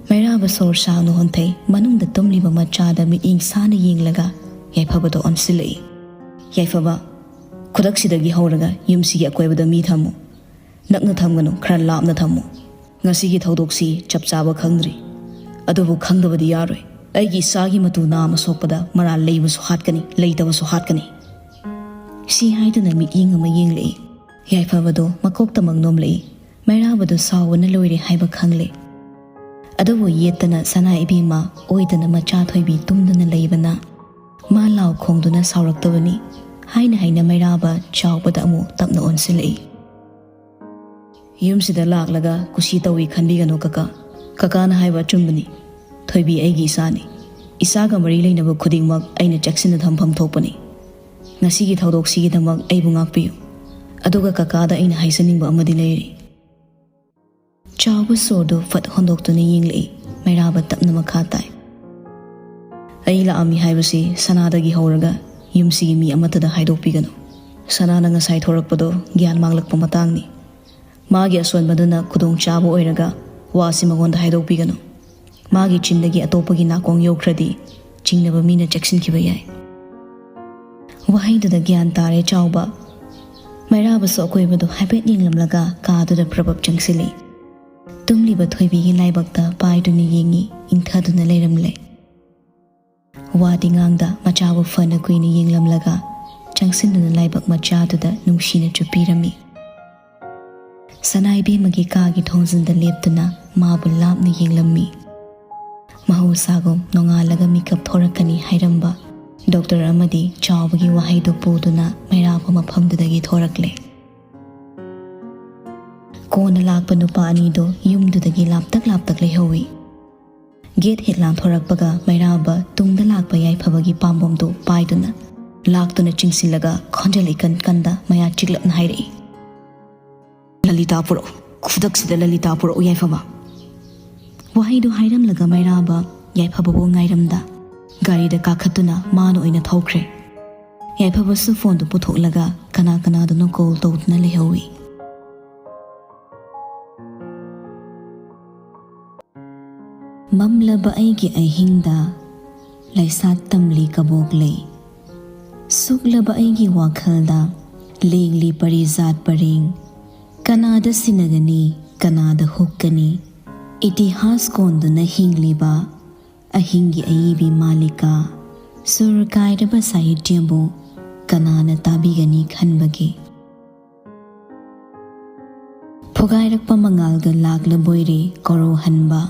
ꯃꯩꯔꯥꯕ ꯁꯣꯔ ꯁꯥꯡꯅ ꯍꯣꯟꯊꯩ꯫ ꯃꯅꯨꯡꯗ ꯇꯨꯝꯂꯤꯕ ꯃꯆꯥꯗ ꯃꯤꯠꯌꯦꯡ ꯁꯥꯅ ꯌꯦꯡꯂꯒ ꯌꯥꯏꯐꯕꯗ ꯑꯣꯟꯁꯤꯜꯂꯛꯏ꯫ "ꯌꯥꯏꯐꯕ, ꯈꯨꯗꯛꯁꯤꯗꯒꯤ ꯍꯧꯔꯒ ꯌꯨꯝꯁꯤꯒꯤ ꯑꯀꯣꯏꯕꯗ ꯃꯤ ꯊꯝꯃꯨ꯫ ꯅꯛꯅ ꯊꯝꯒꯅꯨ, ꯈꯔ ꯂꯥꯞꯅ ꯊꯝꯃꯨ꯫ ꯉꯁꯤꯒꯤ ꯊꯧꯗꯣꯛꯁꯤ ꯆꯞ ꯆꯥꯕ ꯈꯪꯗ꯭ꯔꯤ, ꯑꯗꯨꯕꯨ ꯈꯪꯗꯕꯗꯤ ꯌꯥꯔꯣꯏ꯫ ꯑꯩꯒꯤ ꯏꯆꯥꯒꯤ ꯃꯇꯨ ꯅꯥꯝꯃ ꯁꯣꯛꯄꯗ ꯃꯔꯥꯜ ꯂꯩꯕꯁꯨ ꯍꯥꯠꯀꯅꯤ, ꯂꯩꯇꯕꯁꯨ ꯍꯥꯠꯀꯅꯤ꯫" ꯁꯤ ꯍꯥꯏꯗꯨꯅ ꯃꯤꯠꯌꯦꯡ ꯑꯃ ꯌꯦꯡꯂꯛꯏ꯫ ꯌꯥꯏꯐꯕꯗꯣ ꯃꯀꯣꯛꯇꯃꯛ ꯅꯣꯝꯂꯛꯏ꯫ ꯃꯩꯔꯥꯕꯗꯣ ꯁꯥꯎꯕꯅ ꯂꯣꯏꯔꯦ ꯍꯥꯏꯕ ꯈꯪꯂꯦ꯫ ꯑꯗꯨꯕꯨ ꯌꯦꯠꯇꯅ ꯁꯅꯥ ꯏꯕꯦꯝꯃ, ꯑꯣꯏꯗꯅ ꯃꯆꯥ ꯊꯣꯏꯕꯤ ꯇꯨꯝꯗꯨꯅ ꯂꯩꯕꯅ ꯃꯥ ꯂꯥꯎ ꯈꯣꯡꯗꯨꯅ ꯁꯥꯎꯔꯛꯇꯕꯅꯤ꯫ ꯍꯥꯏꯅ ꯍꯥꯏꯅ ꯃꯩꯔꯥꯕ ꯆꯥꯎꯕꯗ ꯑꯃꯨꯛ ꯇꯞꯅ ꯑꯣꯟꯁꯤꯜꯂꯛꯏ꯫ "ꯌꯨꯝꯁꯤꯗ ꯂꯥꯛꯂꯒ ꯀꯨꯁꯤ ꯇꯧꯏ ꯈꯟꯕꯤꯒꯅꯨ ꯀꯀꯥ꯫ ꯀꯀꯥꯅ ꯍꯥꯏꯕ ꯑꯆꯨꯝꯕꯅꯤ꯫ ꯊꯣꯏꯕꯤ ꯑꯩꯒꯤ ꯏꯆꯥꯅꯤ꯫ ꯏꯆꯥꯒ ꯃꯔꯤ ꯂꯩꯅꯕ ꯈꯨꯗꯤꯡꯃꯛ ꯑꯩꯅ ꯆꯦꯛꯁꯤꯟꯅ ꯊꯝꯐꯝ ꯊꯣꯛꯄꯅꯤ꯫ ꯉꯁꯤꯒꯤ ꯊꯧꯗꯣꯛꯁꯤꯒꯤꯗꯃꯛ ꯑꯩꯕꯨ ꯉꯥꯛꯄꯤꯌꯨ꯫ ꯑꯗꯨꯒ ꯀꯀꯥꯗ ꯑꯩꯅ ꯍꯥꯏꯖꯅꯤꯡꯕ ꯑꯃꯗꯤ ꯂꯩꯔꯤ꯫" ꯆꯥꯎꯕ ꯁꯣꯔꯗꯨ ꯐꯠ ꯍꯣꯟꯗꯣꯛꯇꯨꯅ ꯌꯦꯡꯂꯛꯏ꯫ ꯃꯩꯔꯥꯕ ꯇꯞꯅ ꯃꯈꯥ ꯇꯥꯏ꯫ "ꯑꯩ ꯂꯥꯛꯑꯝꯃꯤ ꯍꯥꯏꯕꯁꯤ ꯁꯅꯥꯗꯒꯤ ꯍꯧꯔꯒ ꯌꯨꯝꯁꯤꯒꯤ ꯃꯤ ꯑꯃꯠꯇꯗ ꯍꯥꯏꯗꯣꯛꯄꯤꯒꯅꯨ꯫ ꯁꯅꯥꯅ ꯉꯁꯥꯏ ꯊꯣꯔꯛꯄꯗꯣ ꯒ꯭ꯌꯥꯟ ꯃꯥꯡꯂꯛꯄ ꯃꯇꯥꯡꯅꯤ꯫ ꯃꯥꯒꯤ ꯑꯁꯣꯟꯕꯗꯨꯅ ꯈꯨꯗꯣꯡꯆꯥꯕ ꯑꯣꯏꯔꯒ ꯋꯥꯁꯤ ꯃꯉꯣꯟꯗ ꯍꯥꯏꯗꯣꯛꯄꯤꯒꯅꯨ꯫ ꯃꯥꯒꯤ ꯆꯤꯟꯗꯒꯤ ꯑꯇꯣꯞꯄꯒꯤ ꯅꯥꯀꯣꯡ ꯌꯧꯈ꯭ꯔꯗꯤ ꯆꯤꯡꯅꯕ ꯃꯤꯅ ꯆꯦꯛꯁꯤꯟꯈꯤꯕ ꯌꯥꯏ꯫ ꯋꯥꯍꯩꯗꯨꯗ ꯒ꯭ꯌꯥꯟ ꯇꯥꯔꯦ ꯆꯥꯎꯕ꯫ ꯃꯩꯔꯥꯕꯁꯨ ꯑꯀꯣꯏꯕꯗꯨ ꯍꯥꯏꯐꯦꯠ ꯌꯦꯡꯂꯝꯂꯒ ꯀꯥꯗꯨꯗ ꯄ꯭ꯔꯕꯞ ꯆꯪꯁꯤꯜꯂꯤ꯫ ꯇꯨꯝꯂꯤꯕ ꯊꯣꯏꯕꯤꯒꯤ ꯂꯥꯏꯕꯛꯇ ꯄꯥꯏꯗꯨꯅ ꯌꯦꯡꯉꯤ, ꯏꯪꯊꯗꯨꯅ ꯂꯩꯔꯝꯂꯦ꯫ ꯋꯥꯗꯤ ꯉꯥꯡꯗ ꯃꯆꯥꯕꯨ ꯐꯅ ꯀꯨꯏꯅ ꯌꯦꯡꯂꯝꯂꯒ ꯆꯪꯁꯤꯟꯗꯨꯅ ꯂꯥꯏꯕꯛ ꯃꯆꯥꯗꯨꯗ ꯅꯨꯡꯁꯤꯅ ꯆꯨꯞꯄꯤꯔꯝꯃꯤ꯫ ꯁꯅꯥꯏꯕꯦꯝꯃꯒꯤ ꯀꯥꯒꯤ ꯊꯣꯡꯖꯤꯟꯗ ꯂꯦꯞꯇꯨꯅ ꯃꯥꯕꯨ ꯂꯥꯞꯅ ꯌꯦꯡꯂꯝꯃꯤ꯫ ꯃꯍꯧꯁꯥꯒꯨꯝ ꯅꯣꯡꯉꯥꯜꯂꯒ ꯃꯤꯀꯞ ꯊꯣꯔꯛꯀꯅꯤ ꯍꯥꯏꯔꯝꯕ ꯗꯣꯛꯇꯔ ꯑꯃꯗꯤ ꯆꯥꯎꯕꯒꯤ ꯋꯥꯍꯩꯗꯨ ꯄꯨꯗꯨꯅ ꯃꯩꯔꯥꯕ ꯃꯐꯝꯗꯨꯗꯒꯤ ꯊꯣꯔꯛꯂꯦ꯫ ꯀꯣꯟꯅ ꯂꯥꯛꯄ ꯅꯨꯄꯥ ꯑꯅꯤꯗꯨ ꯌꯨꯝꯗꯨꯗꯒꯤ ꯂꯥꯞꯇꯛ ꯂꯥꯞꯇꯛ ꯂꯩꯍꯧꯏ꯫ ꯒꯦꯠ ꯍꯦꯛ ꯂꯥꯟꯊꯣꯔꯛꯄꯒ ꯃꯩꯔꯥꯕ ꯇꯨꯡꯗ ꯂꯥꯛꯄ ꯌꯥꯏꯐꯕꯒꯤ ꯄꯥꯝꯕꯣꯝꯗꯨ ꯄꯥꯏꯗꯨꯅ ꯂꯥꯛꯇꯨꯅ ꯆꯤꯡꯁꯤꯜꯂꯒ ꯈꯣꯟꯖꯦꯜ ꯏꯀꯟ ꯀꯟꯗ ꯃꯌꯥ ꯆꯤꯛꯂꯞꯅ ꯍꯥꯏꯔꯛꯏ, "ꯂꯂꯤꯇꯥ ꯄꯨꯔꯛꯎ, ꯈꯨꯗꯛꯁꯤꯗ ꯂꯂꯤꯇꯥ ꯄꯨꯔꯛꯎ ꯌꯥꯏꯐꯕ!" ꯋꯥꯍꯩꯗꯨ ꯍꯥꯏꯔꯝꯂꯒ ꯃꯩꯔꯥꯕ ꯌꯥꯏꯐꯕꯕꯨ ꯉꯥꯏꯔꯝꯗ ꯒꯥꯔꯤꯗ ꯀꯥꯈꯠꯇꯨꯅ ꯃꯥꯅ ꯑꯣꯏꯅ ꯊꯧꯈ꯭ꯔꯦ꯫ ꯌꯥꯏꯐꯕꯁꯨ ꯐꯣꯟꯗꯨ ꯄꯨꯊꯣꯛꯂꯒ ꯀꯅꯥ ꯀꯅꯥꯗꯅꯣ ꯀꯣꯜ ꯇꯧꯗꯨꯅ ꯂꯩꯍꯧꯏ꯫ ꯃꯝꯂꯕ ꯑꯩꯒꯤ ꯑꯍꯤꯡꯗ ꯂꯩꯁꯥꯠ ꯇꯝꯂꯤ ꯀꯕꯣꯛ ꯂꯩ꯫ ꯁꯨꯛꯂꯕ ꯑꯩꯒꯤ ꯋꯥꯈꯜꯗ ꯂꯦꯡꯂꯤ ꯄꯔꯤꯖꯥꯠ ꯄꯔꯦꯡ꯫ ꯀꯅꯥꯗ ꯁꯤꯟꯅꯒꯅꯤ, ꯀꯅꯥꯗ ꯍꯨꯛꯀꯅꯤ? ꯏꯇꯤꯍꯥꯁ ꯀꯣꯟꯗꯨꯅ ꯍꯤꯡꯂꯤꯕ ꯑꯍꯤꯡꯒꯤ ꯑꯏꯕꯤ ꯃꯥꯂꯤꯀꯥ, ꯁꯨꯔ ꯀꯥꯏꯔꯕ ꯁꯥꯍꯤꯇ꯭ꯌꯕꯨ ꯀꯅꯥꯅ ꯇꯥꯕꯤꯒꯅꯤ ꯈꯟꯕꯒꯦ? ꯐꯨꯒꯥꯏꯔꯛꯄ ꯃꯉꯥꯜꯒ ꯂꯥꯛꯂꯕꯣꯏꯔꯦ ꯀꯣꯔꯧꯍꯟꯕ꯫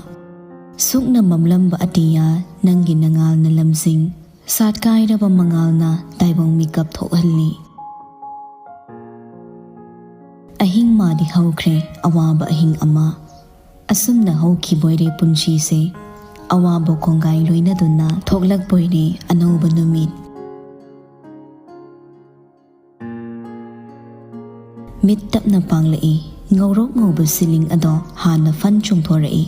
ꯁꯨꯛꯅ ꯃꯝꯂꯝꯕ ꯑꯇꯤꯌꯥ ꯅꯪꯒꯤ ꯅꯉꯥꯜꯅ ꯂꯝꯖꯤꯡ, ꯁꯥꯠꯀꯥꯏꯔꯕ ꯃꯉꯥꯜꯅ ꯇꯥꯏꯕꯪ ꯃꯤꯀꯞ ꯊꯣꯛꯍꯜꯂꯤ꯫ ꯑꯍꯤꯡ ꯃꯥꯗꯤ ꯍꯧꯈ꯭ꯔꯦ, ꯑꯋꯥꯕ ꯑꯍꯤꯡ ꯑꯃ꯫ ꯑꯁꯨꯝꯅ ꯍꯧꯈꯤꯕꯣꯏꯔꯦ ꯄꯨꯟꯁꯤꯁꯦ꯫ ꯑꯋꯥꯕ ꯀꯣꯡꯒꯥꯏ ꯂꯣꯏꯅꯗꯨꯅ ꯊꯣꯛꯂꯛꯄꯣꯏꯔꯦ ꯑꯅꯧꯕ ꯅꯨꯃꯤꯠ꯫ ꯃꯤꯠ ꯇꯞꯅ ꯄꯥꯡꯂꯛꯏ, ꯉꯧꯔꯣꯛ ꯉꯧꯕ ꯁꯤꯂꯤꯡ ꯑꯗꯣ ꯍꯥꯟꯅ ꯐꯟ ꯆꯣꯡꯊꯣꯔꯛꯏ꯫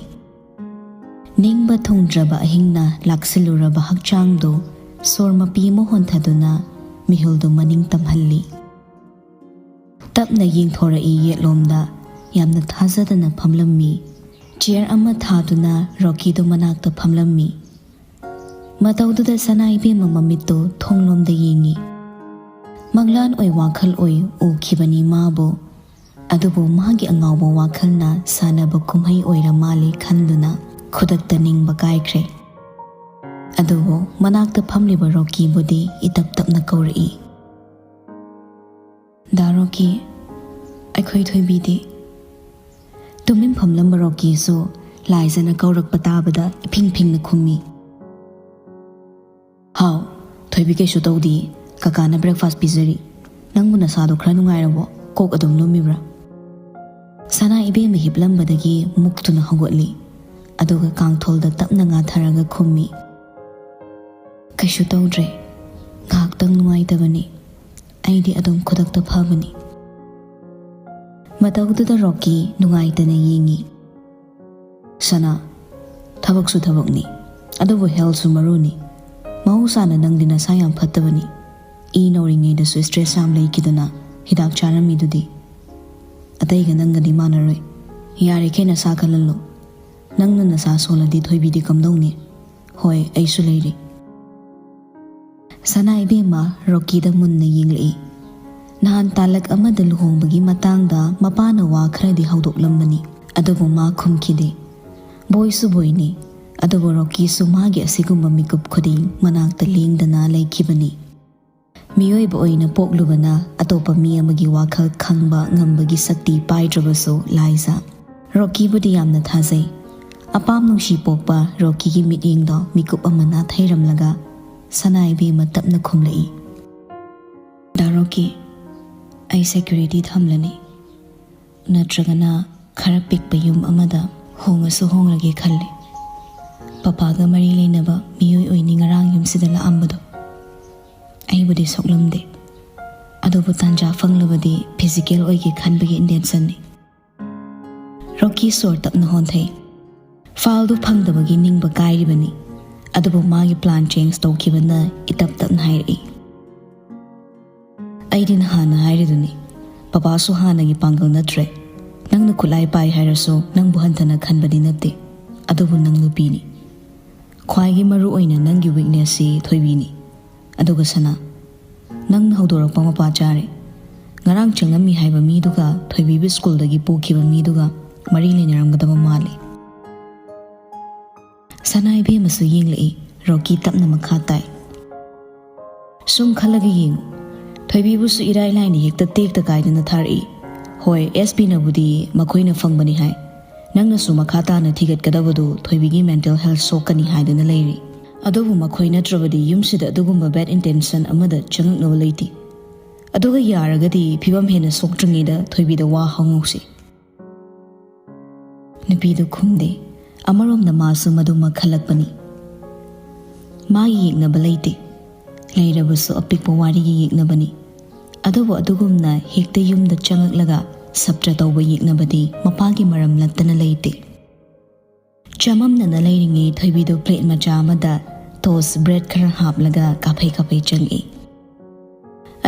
ꯅꯤꯡꯕ ꯊꯨꯡꯗ꯭ꯔꯕ ꯑꯍꯤꯡꯅ ꯂꯥꯛꯁꯤꯜꯂꯨꯔꯕ ꯍꯛꯆꯥꯡꯗꯨ ꯁꯣꯔ ꯃꯄꯤ ꯑꯃ ꯍꯣꯟꯊꯗꯨꯅ ꯃꯤꯍꯨꯜꯗꯨ ꯃꯅꯤꯡ ꯇꯝꯍꯜꯂꯤ꯫ ꯇꯞꯅ ꯌꯦꯡꯊꯣꯔꯛꯏ ꯌꯦꯠꯂꯣꯝꯗ꯫ ꯌꯥꯝꯅ ꯊꯥꯖꯗꯅ ꯐꯝꯂꯝꯃꯤ꯫ ꯆꯤꯌꯔ ꯑꯃ ꯊꯥꯗꯨꯅ ꯔꯣꯀꯤꯗꯨ ꯃꯅꯥꯛꯇ ꯐꯝꯂꯝꯃꯤ꯫ ꯃꯇꯧꯗꯨꯗ ꯁꯅꯥ ꯏꯕꯦꯝꯃ ꯃꯃꯤꯠꯇꯨ ꯊꯣꯡꯂꯣꯝꯗ ꯌꯦꯡꯉꯤ꯫ ꯃꯪꯂꯥꯟ ꯑꯣꯏ ꯋꯥꯈꯜ ꯑꯣꯏ ꯎꯈꯤꯕꯅꯤ ꯃꯥꯕꯨ꯫ ꯑꯗꯨꯕꯨ ꯃꯥꯒꯤ ꯑꯉꯥꯎꯕ ꯋꯥꯈꯜꯅ ꯁꯥꯟꯅꯕ ꯀꯨꯝꯍꯩ ꯑꯣꯏꯔ ꯃꯥꯜꯂꯦ ꯈꯟꯗꯨꯅ ꯈꯨꯗꯛꯇ ꯅꯤꯡꯕ ꯀꯥꯏꯈ꯭ꯔꯦ꯫ ꯑꯗꯨꯕꯨ ꯃꯅꯥꯛꯇ ꯐꯝꯂꯤꯕ ꯔꯣꯀꯤꯕꯨꯗꯤ ꯏꯇꯞ ꯇꯞꯅ ꯀꯧꯔꯛꯏ꯫ "ꯗꯥ ꯔꯣꯀꯤ, ꯑꯩꯈꯣꯏ ꯊꯣꯏꯕꯤꯗꯤ?" ꯇꯨꯃꯤꯟ ꯐꯝꯂꯝꯕ ꯔꯣꯀꯤꯁꯨ ꯂꯥꯏꯖꯅ ꯀꯧꯔꯛꯄ ꯇꯥꯕꯗ ꯏꯐꯤꯡ ꯐꯤꯡꯅ ꯈꯨꯝꯃꯤ꯫ "ꯍꯥꯎ, ꯊꯣꯏꯕꯤ ꯀꯩꯁꯨ ꯇꯧꯗꯤꯌꯦ꯫ ꯀꯀꯥꯅ breakfast ꯄꯤꯖꯔꯤ꯫ ꯅꯪꯕꯨ ꯅꯁꯥꯗꯣ ꯈꯔ ꯅꯨꯡꯉꯥꯏꯔꯕꯣ? ꯀꯣꯛ ꯑꯗꯨꯝ ꯂꯨꯝꯃꯤꯕ꯭ꯔꯥ?" ꯁꯅꯥ ꯏꯕꯦꯝꯃ ꯍꯤꯞꯂꯝꯕꯗꯒꯤ ꯃꯨꯛꯇꯨꯅ ꯍꯧꯒꯠꯂꯤ꯫ ꯑꯗꯨꯒ ꯀꯥꯡꯊꯣꯜꯗ ꯇꯞꯅ ꯉꯥꯊꯔꯒ ꯈꯨꯝꯃꯤ, "ꯀꯩꯁꯨ ꯇꯧꯗ꯭ꯔꯦ꯫ ꯉꯥꯏꯍꯥꯛꯇꯪ ꯅꯨꯡꯉꯥꯏꯇꯕꯅꯤ꯫ ꯑꯩꯗꯤ ꯑꯗꯨꯝ ꯈꯨꯗꯛꯇ ꯐꯕꯅꯤ꯫" ꯃꯇꯧꯗꯨꯗ ꯔꯣꯀꯤ ꯅꯨꯡꯉꯥꯏꯇꯅ ꯌꯦꯡꯉꯤ꯫ "ꯁꯅꯥ, ꯊꯕꯛꯁꯨ ꯊꯕꯛꯅꯤ, ꯑꯗꯨꯕꯨ healthꯁꯨ ꯃꯔꯨꯅꯤ꯫ ꯃꯍꯧꯁꯥꯅ ꯅꯪꯗꯤ ꯅꯁꯥ ꯌꯥꯝ ꯐꯠꯇꯕꯅꯤ꯫ ꯏ ꯅꯧꯔꯤꯉꯩꯗꯁꯨ stress ꯌꯥꯝ ꯂꯩꯈꯤꯗꯅ ꯍꯤꯗꯥꯛ ꯆꯥꯔꯝꯃꯤꯗꯨꯗꯤ꯫ ꯑꯇꯩꯒ ꯅꯪꯒꯗꯤ ꯃꯥꯟꯅꯔꯣꯏ꯫ ꯌꯥꯔꯤꯈꯩ ꯅꯁꯥ ꯀꯜꯍꯜꯂꯨ꯫ ꯅꯪꯅ ꯅꯁꯥ ꯁꯣꯜꯂꯗꯤ ꯊꯣꯏꯕꯤꯗꯤ ꯀꯝꯗꯧꯅꯤ? ꯍꯣꯏ, ꯑꯩꯁꯨ ꯂꯩꯔꯤ꯫" ꯁꯅꯥ ꯏꯕꯦꯝꯃ ꯔꯣꯀꯤꯗ ꯃꯨꯟꯅ ꯌꯦꯡꯂꯛꯏ꯫ ꯅꯍꯥꯟ ꯇꯥꯂꯛ ꯑꯃꯗ ꯂꯨꯍꯣꯡꯕꯒꯤ ꯃꯇꯥꯡꯗ ꯃꯄꯥꯅ ꯋꯥ ꯈꯔꯗꯤ ꯍꯧꯗꯣꯛꯂꯝꯕꯅꯤ, ꯑꯗꯨꯕꯨ ꯃꯥ ꯈꯨꯝꯈꯤꯗꯦ꯫ ꯕꯣꯏꯁꯨ ꯕꯣꯏꯅꯤ, ꯑꯗꯨꯕꯨ ꯔꯣꯀꯤꯁꯨ ꯃꯥꯒꯤ ꯑꯁꯤꯒꯨꯝꯕ ꯃꯤꯀꯨꯞ ꯈꯨꯗꯤꯡ ꯃꯅꯥꯛꯇ ꯂꯦꯡꯗꯅ ꯂꯩꯈꯤꯕꯅꯤ꯫ ꯃꯤꯑꯣꯏꯕ ꯑꯣꯏꯅ ꯄꯣꯛꯂꯨꯕꯅ ꯑꯇꯣꯞꯄ ꯃꯤ ꯑꯃꯒꯤ ꯋꯥꯈꯜ ꯈꯪꯕ ꯉꯝꯕꯒꯤ ꯁꯛꯇꯤ ꯄꯥꯏꯗ꯭ꯔꯕꯁꯨ ꯂꯥꯏꯖ꯫ ꯔꯣꯀꯤꯕꯨꯗꯤ ꯌꯥꯝꯅ ꯊꯥꯖꯩ꯫ ꯑꯄꯥꯝ ꯅꯨꯡꯁꯤ ꯄꯣꯛꯄ ꯔꯣꯀꯤꯒꯤ ꯃꯤꯠꯌꯦꯡꯗꯣ ꯃꯤꯀꯨꯞ ꯑꯃ ꯅꯥꯊꯩꯔꯝꯂꯒ ꯁꯅꯥ ꯏꯕꯦꯝꯃ ꯇꯞꯅ ꯈꯨꯝꯂꯛꯏ, "ꯗꯥ ꯔꯣꯀꯤ, ꯑꯩ security ꯊꯝꯂꯅꯤ꯫ ꯅꯠꯇ꯭ꯔꯒꯅ ꯈꯔ ꯄꯤꯛꯄ ꯌꯨꯝ ꯑꯃꯗ ꯍꯣꯡꯉꯁꯨ ꯍꯣꯡꯂꯒꯦ ꯈꯜꯂꯤ꯫ ꯄꯄꯥꯒ ꯃꯔꯤ ꯂꯩꯅꯕ ꯃꯤꯑꯣꯏ ꯑꯣꯏꯅꯤ ꯉꯔꯥꯡ ꯌꯨꯝꯁꯤꯗ ꯂꯥꯛꯑꯝꯕꯗꯣ꯫ ꯑꯩꯕꯨꯗꯤ ꯁꯣꯛꯂꯝꯗꯦ, ꯑꯗꯨꯕꯨ ꯇꯥꯟꯖꯥ ꯐꯪꯂꯕꯗꯤ physical ꯑꯣꯏꯒꯦ ꯈꯟꯕꯒꯤ intentionꯅꯤ꯫" ꯔꯣꯀꯤ ꯁꯣꯔ ꯇꯞꯅ ꯍꯣꯟꯊꯩ꯫ Fileꯗꯨ ꯐꯪꯗꯕꯒꯤ ꯅꯤꯡꯕ ꯀꯥꯏꯔꯤꯕꯅꯤ, ꯑꯗꯨꯕꯨ ꯃꯥꯒꯤ plan change ꯇꯧꯈꯤꯕꯅ ꯏꯇꯞ ꯇꯞꯅ ꯍꯥꯏꯔꯛꯏ, "ꯑꯩꯗꯤ ꯅꯍꯥꯟꯅ ꯍꯥꯏꯔꯤꯗꯨꯅꯤ, ꯄꯄꯥꯁꯨ ꯍꯥꯟꯅꯒꯤ ꯄꯥꯡꯒꯜ ꯅꯠꯇ꯭ꯔꯦ꯫ ꯅꯪꯅ ꯈꯨꯠꯂꯥꯏ ꯄꯥꯏ ꯍꯥꯏꯔꯁꯨ ꯅꯪꯕꯨ ꯍꯟꯊꯅ ꯈꯟꯕꯗꯤ ꯅꯠꯇꯦ, ꯑꯗꯨꯕꯨ ꯅꯪ ꯅꯨꯄꯤꯅꯤ꯫ ꯈ꯭ꯋꯥꯏꯒꯤ ꯃꯔꯨ ꯑꯣꯏꯅ ꯅꯪꯒꯤ ꯋꯤꯛꯅꯦꯁꯁꯤ ꯊꯣꯏꯕꯤꯅꯤ꯫ ꯑꯗꯨꯒ ꯁꯅꯥ, ꯅꯪꯅ ꯍꯧꯗꯣꯔꯛꯄ ꯃꯄꯥ ꯆꯥꯔꯦ꯫ ꯉꯔꯥꯡ ꯆꯪꯂꯝꯃꯤ ꯍꯥꯏꯕ ꯃꯤꯗꯨꯒ ꯊꯣꯏꯕꯤꯕꯨ ꯁ꯭ꯀꯨꯜꯗꯒꯤ ꯄꯨꯈꯤꯕ ꯃꯤꯗꯨꯒ ꯃꯔꯤ ꯂꯩꯅꯔꯝꯒꯗꯕ ꯃꯥꯜꯂꯤ꯫ ꯁꯅꯥ ꯏꯕꯦꯝꯃꯁꯨ ꯌꯦꯡꯂꯛꯏ꯫ ꯔꯣꯀꯤ ꯇꯞꯅ ꯃꯈꯥ ꯇꯥꯏ꯫ ꯁꯨꯝ ꯈꯜꯂꯒ ꯌꯦꯡꯉꯨ, ꯊꯣꯏꯕꯤꯕꯨꯁꯨ ꯏꯔꯥꯏ ꯂꯥꯏꯅ ꯍꯦꯛꯇ ꯇꯦꯛꯇ ꯀꯥꯏꯗꯅ ꯊꯥꯔꯛꯏ꯫ ꯍꯣꯏ, ꯑꯦꯁ ꯄꯤꯅꯕꯨꯗꯤ ꯃꯈꯣꯏꯅ ꯐꯪꯕꯅꯤ ꯍꯥꯏ꯫ ꯅꯪꯅꯁꯨ ꯃꯈꯥ ꯇꯥꯅ ꯊꯤꯒꯠꯀꯗꯕꯗꯨ ꯊꯣꯏꯕꯤꯒꯤ ꯃꯦꯟꯇꯦꯜ ꯍꯦꯜꯊ ꯁꯣꯛꯀꯅꯤ ꯍꯥꯏꯗꯨꯅ ꯂꯩꯔꯤ꯫ ꯑꯗꯨꯕꯨ ꯃꯈꯣꯏ ꯅꯠꯇ꯭ꯔꯕꯗꯤ ꯌꯨꯝꯁꯤꯗ ꯑꯗꯨꯒꯨꯝꯕ ꯕꯦꯗ ꯏꯟꯇꯦꯟꯁꯟ ꯑꯃꯗ ꯆꯪꯉꯛꯅꯕ ꯂꯩꯇꯦ꯫ ꯑꯗꯨꯒ ꯌꯥꯔꯒꯗꯤ ꯐꯤꯕꯝ ꯍꯦꯟꯅ ꯁꯣꯛꯇ꯭ꯔꯤꯉꯩꯗ ꯊꯣꯏꯕꯤꯗ ꯋꯥ ꯍꯪꯉꯧꯁꯤ꯫ ꯅꯨꯄꯤꯗꯨ ꯈꯨꯝꯗꯦ꯫ ꯑꯃꯔꯣꯝꯗ ꯃꯥꯁꯨ ꯃꯗꯨꯃꯛ ꯈꯜꯂꯛꯄꯅꯤ꯫ ꯃꯥꯒꯤ ꯌꯦꯛꯅꯕ ꯂꯩꯇꯦ꯫ ꯂꯩꯔꯕꯁꯨ ꯑꯄꯤꯛꯄ ꯋꯥꯔꯤꯒꯤ ꯌꯦꯛꯅꯕꯅꯤ꯫ ꯑꯗꯨꯕꯨ ꯑꯗꯨꯒꯨꯝꯅ ꯍꯦꯛꯇ ꯌꯨꯝꯗ ꯆꯪꯉꯛꯂꯒ ꯁꯞꯇ꯭ꯔ ꯇꯧꯕ ꯌꯦꯛꯅꯕꯗꯤ ꯃꯄꯥꯒꯤ ꯃꯔꯝ ꯅꯠꯇꯅ ꯂꯩꯇꯦ꯫ ꯆꯃꯝꯅꯅ ꯂꯩꯔꯤꯉꯩ ꯊꯣꯏꯕꯤꯗꯨ ꯄ꯭ꯂꯦꯠ ꯃꯆꯥ ꯑꯃꯗ ꯇꯣꯁ ꯕ꯭ꯔꯦꯗ ꯈꯔ ꯍꯥꯞꯂꯒ ꯀꯥꯐꯩ ꯀꯥꯐꯩ ꯆꯪꯉꯛꯏ꯫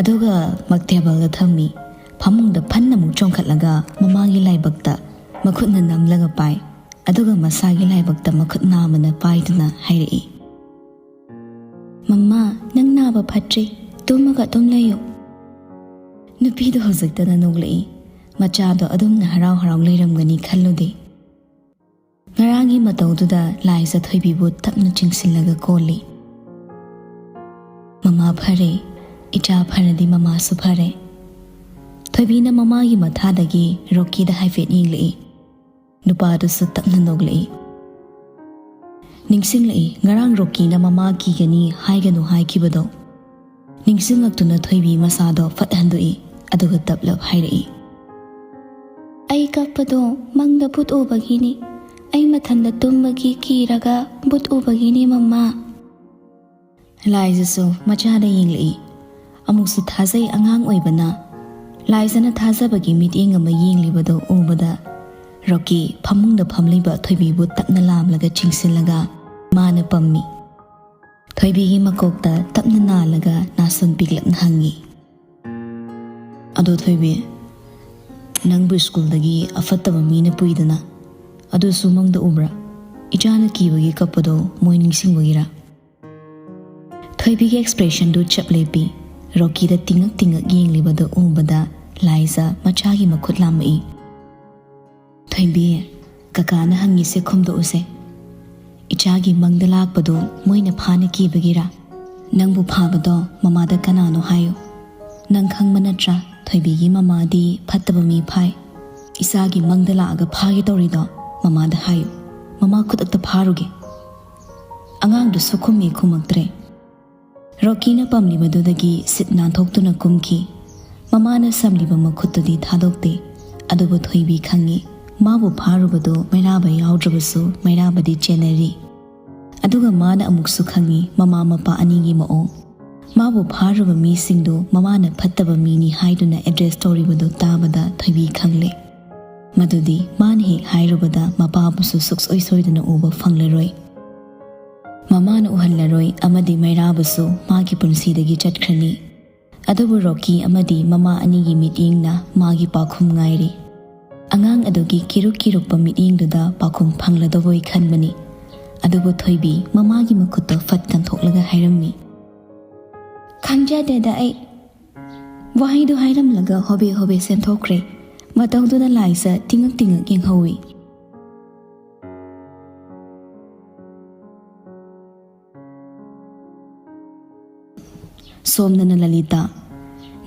ꯑꯗꯨꯒ ꯃꯛ ꯇꯦꯕꯜꯗ ꯊꯝꯃꯤ꯫ ꯐꯃꯨꯡꯗ ꯐꯟꯅ ꯑꯃꯨꯛ ꯆꯣꯡꯈꯠꯂꯒ ꯃꯃꯥꯒꯤ ꯂꯥꯏꯕꯛꯇ ꯃꯈꯨꯠꯅ ꯅꯝꯂꯒ ꯄꯥꯏ꯫ ꯑꯗꯨꯒ ꯃꯁꯥꯒꯤ ꯂꯥꯏꯕꯛꯇ ꯃꯈꯨꯠ ꯅꯥꯝꯃꯅ ꯄꯥꯏꯗꯨꯅ ꯍꯥꯏꯔꯛꯏ, "ꯃꯃꯥ, ꯅꯪ ꯅꯥꯕ ꯐꯠꯇ꯭ꯔꯤ, ꯇꯨꯝꯃꯒ ꯑꯗꯨꯝ ꯂꯩꯌꯨ"꯫ ꯅꯨꯄꯤꯗꯣ ꯍꯧꯖꯤꯛꯇꯅ ꯅꯣꯛꯂꯛꯏ꯫ ꯃꯆꯥꯗꯣ ꯑꯗꯨꯝꯅ ꯍꯔꯥꯎ ꯍꯔꯥꯎ ꯂꯩꯔꯝꯒꯅꯤ ꯈꯜꯂꯨꯗꯦ꯫ ꯉꯔꯥꯡꯒꯤ ꯃꯇꯧꯗꯨꯗ ꯂꯥꯏꯖ ꯊꯣꯏꯕꯤꯕꯨ ꯇꯞꯅ ꯆꯤꯡꯁꯤꯜꯂꯒ ꯀꯣꯜꯂꯤ꯫ "ꯃꯃꯥ ꯐꯔꯦ, ꯏꯆꯥ ꯐꯔꯗꯤ ꯃꯃꯥꯁꯨ ꯐꯔꯦ"꯫ ꯊꯣꯏꯕꯤꯅ ꯃꯃꯥꯒꯤ ꯃꯊꯥꯗꯒꯤ ꯔꯣꯀꯤꯗ ꯍꯥꯏꯐꯦꯠ ꯌꯦꯡꯂꯛꯏ꯫ ꯅꯨꯄꯥꯗꯨꯁꯨ ꯇꯞꯅ ꯅꯣꯛꯂꯛꯏ꯫ ꯅꯤꯡꯁꯤꯡꯂꯛꯏ, ꯉꯔꯥꯡ ꯔꯣꯀꯤꯅ ꯃꯃꯥ ꯀꯤꯒꯅꯤ ꯍꯥꯏꯒꯅꯨ ꯍꯥꯏꯈꯤꯕꯗꯣ꯫ ꯅꯤꯡꯁꯤꯡꯂꯛꯇꯨꯅ ꯊꯣꯏꯕꯤ ꯃꯁꯥꯗꯣ ꯐꯠ ꯍꯟꯗꯣꯛꯏ, ꯑꯗꯨꯒ ꯇꯞꯂꯞ ꯍꯥꯏꯔꯛꯏ, "ꯑꯩ ꯀꯞꯄꯗꯣ ꯃꯪꯗ ꯚꯨꯠ ꯎꯕꯒꯤꯅꯤ꯫ ꯑꯩ ꯃꯊꯟꯗ ꯇꯨꯝꯕꯒꯤ ꯀꯤꯔꯒ ꯚꯨꯠ ꯎꯕꯒꯤꯅꯤ, ꯃꯃꯥ"꯫ ꯂꯥꯏꯖꯁꯨ ꯃꯆꯥꯗ ꯌꯦꯡꯂꯛꯏ꯫ ꯑꯃꯨꯛꯁꯨ ꯊꯥꯖꯩ ꯑꯉꯥꯡ ꯑꯣꯏꯕꯅ꯫ ꯂꯥꯏꯖꯅ ꯊꯥꯖꯕꯒꯤ ꯃꯤꯠꯌꯦꯡ ꯑꯃ ꯌꯦꯡꯂꯤꯕꯗꯨ ꯎꯕꯗ ꯔꯣꯀꯤ ꯐꯃꯨꯡꯗ ꯐꯝꯂꯤꯕ ꯊꯣꯏꯕꯤꯕꯨ ꯇꯞꯅ ꯂꯥꯝꯂꯒ ꯆꯤꯡꯁꯤꯜꯂꯒ ꯃꯥꯅ ꯄꯝꯃꯤ꯫ ꯊꯣꯏꯕꯤꯒꯤ ꯃꯀꯣꯛꯇ ꯇꯞꯅ ꯅꯥꯜꯂꯒ ꯅꯥꯁꯣꯟ ꯄꯤꯛꯂꯞꯅ ꯍꯪꯉꯤ, "ꯑꯗꯣ ꯊꯣꯏꯕꯤ, ꯅꯪꯕꯨ ꯁ꯭ꯀꯨꯜꯗꯒꯤ ꯑꯐꯠꯇꯕ ꯃꯤꯅ ꯄꯨꯏꯗꯅ, ꯑꯗꯨꯁꯨ ꯃꯪꯗ ꯎꯕ꯭ꯔꯥ?" ꯏꯆꯥꯅ ꯀꯤꯕꯒꯤ ꯀꯞꯄꯗꯣ ꯃꯣꯏ ꯅꯤꯡꯁꯤꯡꯕꯒꯤꯔꯥ? ꯊꯣꯏꯕꯤꯒꯤ ꯑꯦꯛꯁꯄ꯭ꯔꯦꯁꯟꯗꯨ ꯆꯞ ꯂꯦꯞꯄꯤ꯫ ꯔꯣꯀꯤꯗ ꯇꯤꯡꯉꯛ ꯇꯤꯡꯉꯛ ꯌꯦꯡꯂꯤꯕꯗꯨ ꯎꯕꯗ ꯂꯥꯏꯖ ꯃꯆꯥꯒꯤ ꯃꯈꯨꯠ ꯂꯥꯝꯃꯛꯏ꯫ "ꯊꯣꯏꯕꯤ, ꯀꯀꯥꯅ ꯍꯪꯉꯤꯁꯦ ꯈꯨꯝꯗꯣꯛꯎꯁꯦ꯫ ꯏꯆꯥꯒꯤ ꯃꯪꯗ ꯂꯥꯛꯄꯗꯨ ꯃꯣꯏꯅ ꯐꯥꯅ ꯀꯤꯕꯒꯤꯔꯥ? ꯅꯪꯕꯨ ꯐꯥꯕꯗꯣ ꯃꯃꯥꯗ ꯀꯅꯥꯅꯣ ꯍꯥꯏꯌꯨ꯫ ꯅꯪ ꯈꯪꯕ ꯅꯠꯇ꯭ꯔꯥ, ꯊꯣꯏꯕꯤꯒꯤ ꯃꯃꯥꯗꯤ ꯐꯠꯇꯕ ꯃꯤ ꯐꯥꯏ꯫ ꯏꯆꯥꯒꯤ ꯃꯪꯗ ꯂꯥꯛꯑꯒ ꯐꯥꯒꯦ ꯇꯧꯔꯤꯗꯣ ꯃꯃꯥꯗ ꯍꯥꯏꯌꯨ꯫ ꯃꯃꯥ ꯈꯨꯗꯛꯇ ꯐꯥꯔꯨꯒꯦ꯫" ꯑꯉꯥꯡꯗꯨꯁꯨ ꯈꯨꯝꯃꯤ ꯈꯨꯝꯃꯛꯇ꯭ꯔꯦ꯫ ꯔꯣꯀꯤꯅ ꯄꯝꯂꯤꯕꯗꯨꯗꯒꯤ ꯁꯤꯠ ꯅꯥꯟꯊꯣꯛꯇꯨꯅ ꯀꯨꯝꯈꯤ꯫ ꯃꯃꯥꯅ ꯁꯝꯂꯤꯕ ꯃꯈꯨꯠꯇꯨꯗꯤ ꯊꯥꯗꯣꯛꯇꯦ꯫ ꯑꯗꯨꯕꯨ ꯊꯣꯏꯕꯤ ꯈꯪꯉꯤ, ꯃꯥꯕꯨ ꯐꯥꯔꯨꯕꯗꯨ ꯃꯩꯔꯥꯕ ꯌꯥꯎꯗ꯭ꯔꯕꯁꯨ ꯃꯩꯔꯥꯕꯗꯤ ꯆꯦꯟꯅꯔꯤ꯫ ꯑꯗꯨꯒ ꯃꯥꯅ ꯑꯃꯨꯛꯁꯨ ꯈꯪꯉꯤ ꯃꯃꯥ ꯃꯄꯥ ꯑꯅꯤꯒꯤ ꯃꯑꯣꯡ꯫ ꯃꯥꯕꯨ ꯐꯥꯔꯨꯕ ꯃꯤꯁꯤꯡꯗꯨ ꯃꯃꯥꯅ ꯐꯠꯇꯕ ꯃꯤꯅꯤ ꯍꯥꯏꯗꯨꯅ ꯑꯦꯗ꯭ꯔꯦꯁ ꯇꯧꯔꯤꯕꯗꯨ ꯇꯥꯕꯗ ꯊꯣꯏꯕꯤ ꯈꯪꯂꯦ꯫ ꯃꯗꯨꯗꯤ ꯃꯥꯅ ꯍꯦꯛ ꯍꯥꯏꯔꯨꯕꯗ ꯃꯄꯥꯕꯨꯁꯨ ꯁꯨꯛꯁꯣꯏ ꯁꯣꯏꯗꯅ ꯎꯕ ꯐꯪꯂꯔꯣꯏ꯫ ꯃꯃꯥꯅ ꯎꯍꯜꯂꯔꯣꯏ ꯑꯃꯗꯤ ꯃꯩꯔꯥꯕꯁꯨ ꯃꯥꯒꯤ ꯄꯨꯟꯁꯤꯗꯒꯤ ꯆꯠꯈ꯭ꯔꯅꯤ꯫ ꯑꯗꯨꯕꯨ ꯔꯣꯀꯤ ꯑꯃꯗꯤ ꯃꯃꯥ ꯑꯅꯤꯒꯤ ꯃꯤꯠꯌꯦꯡꯅ ꯃꯥꯒꯤ ꯄꯥꯎꯈꯨꯝ ꯉꯥꯏꯔꯤ꯫ ꯑꯉꯥꯡ ꯑꯗꯨꯒꯤ ꯀꯤꯔꯨꯛ ꯀꯤꯔꯨꯛꯄ ꯃꯤꯠꯌꯦꯡꯗꯨꯗ ꯄꯥꯎꯈꯨꯝ ꯐꯪꯂꯗꯧꯕꯣꯏ ꯈꯟꯕꯅꯤ꯫ ꯑꯗꯨꯕꯨ ꯊꯣꯏꯕꯤ ꯃꯃꯥꯒꯤ ꯃꯈꯨꯠꯇꯣ ꯐꯠ ꯀꯟꯊꯣꯛꯂꯒ ꯍꯥꯏꯔꯝꯃꯤ, "ꯈꯪꯖꯗꯦꯗ ꯑꯩ꯫" ꯋꯥꯍꯩꯗꯨ ꯍꯥꯏꯔꯝꯂꯒ ꯍꯣꯕꯦ ꯍꯣꯕꯦ ꯆꯦꯟꯊꯣꯛꯈ꯭ꯔꯦ꯫ ꯃꯇꯧꯗꯨꯗ ꯂꯥꯏꯖ ꯇꯤꯡꯉꯛ ꯇꯤꯡꯉꯛ ꯌꯦꯡꯍꯧꯏ꯫ ꯁꯣꯝꯗꯅ ꯂꯂꯤꯇꯥ꯫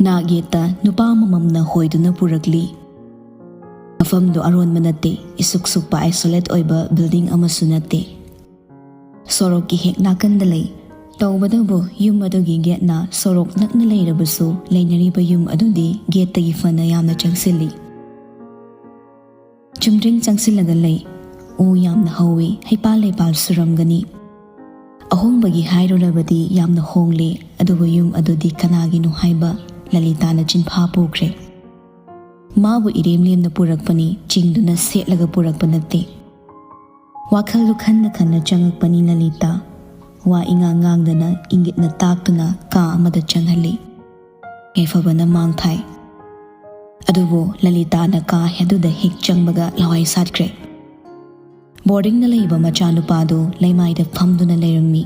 ꯅꯥꯛ ꯌꯦꯠꯇ ꯅꯨꯄꯥ ꯑꯃꯃꯝꯅ ꯍꯣꯏꯗꯨꯅ ꯄꯨꯔꯛꯂꯤ꯫ ꯃꯐꯝꯗꯨ ꯑꯔꯣꯟꯕ ꯅꯠꯇꯦ, ꯏꯁꯨꯛ ꯁꯨꯛꯄ ꯑꯥꯏꯁꯣꯂꯦꯠ ꯑꯣꯏꯕ ꯕꯤꯜꯗꯤꯡ ꯑꯃꯁꯨ ꯅꯠꯇꯦ꯫ ꯁꯣꯔꯣꯛꯀꯤ ꯍꯦꯛ ꯅꯥꯀꯟꯗ ꯂꯩ꯫ ꯇꯧꯕꯇꯕꯨ ꯌꯨꯝ ꯑꯗꯨꯒꯤ ꯒꯦꯠꯅ ꯁꯣꯔꯣꯛ ꯅꯛꯅ ꯂꯩꯔꯕꯁꯨ, ꯂꯩꯅꯔꯤꯕ ꯌꯨꯝ ꯑꯗꯨꯗꯤ ꯒꯦꯠꯇꯒꯤ ꯐꯅ ꯌꯥꯝꯅ ꯆꯪꯁꯤꯜꯂꯤ꯫ ꯆꯨꯝꯗ꯭ꯔꯤꯡ ꯆꯪꯁꯤꯜꯂꯒ ꯂꯩ꯫ ꯎ ꯌꯥꯝꯅ ꯍꯧꯋꯤ, ꯍꯩꯄꯥꯜ ꯂꯩꯄꯥꯜ ꯁꯨꯔꯝꯒꯅꯤ꯫ ꯑꯍꯣꯡꯕꯒꯤ ꯍꯥꯏꯔꯨꯔꯕꯗꯤ ꯌꯥꯝꯅ ꯍꯣꯡꯂꯦ, ꯑꯗꯨꯕꯨ ꯌꯨꯝ ꯑꯗꯨꯗꯤ ꯀꯅꯥꯒꯤꯅꯣ ꯍꯥꯏꯕ ꯂꯂꯤꯇꯥꯅ ꯆꯤꯟꯐꯥ ꯄꯨꯈ꯭ꯔꯦ꯫ ꯃꯥꯕꯨ ꯏꯔꯦꯝ ꯂꯦꯝꯅ ꯄꯨꯔꯛꯄꯅꯤ, ꯆꯤꯡꯗꯨꯅ ꯁꯦꯠꯂꯒ ꯄꯨꯔꯛꯄ ꯅꯠꯇꯦ꯫ ꯋꯥꯈꯜꯗꯨ ꯈꯟꯅ ꯈꯟꯅ ꯆꯪꯉꯛꯄꯅꯤ ꯂꯂꯤꯇꯥ꯫ ꯋꯥ ꯏꯉꯥꯡ ꯉꯥꯡꯗꯅ ꯏꯪꯒꯤꯠꯅ ꯇꯥꯛꯇꯨꯅ ꯀꯥ ꯑꯃꯗ ꯆꯪꯍꯜꯂꯤ꯫ ꯌꯥꯏꯐꯕꯅ ꯃꯥꯡ ꯊꯥꯏ꯫ ꯑꯗꯨꯕꯨ ꯂꯂꯤꯇꯥꯅ ꯀꯥ ꯑꯗꯨꯗ ꯍꯦꯛ ꯆꯪꯕꯒ ꯂꯋꯥꯏ ꯁꯥꯠꯈ꯭ꯔꯦ꯫ ꯕꯣꯔꯗꯤꯡꯗ ꯂꯩꯕ ꯃꯆꯥꯅꯨꯄꯥꯗꯨ ꯂꯩꯃꯥꯏꯗ ꯐꯝꯗꯨꯅ ꯂꯩꯔꯝꯃꯤ꯫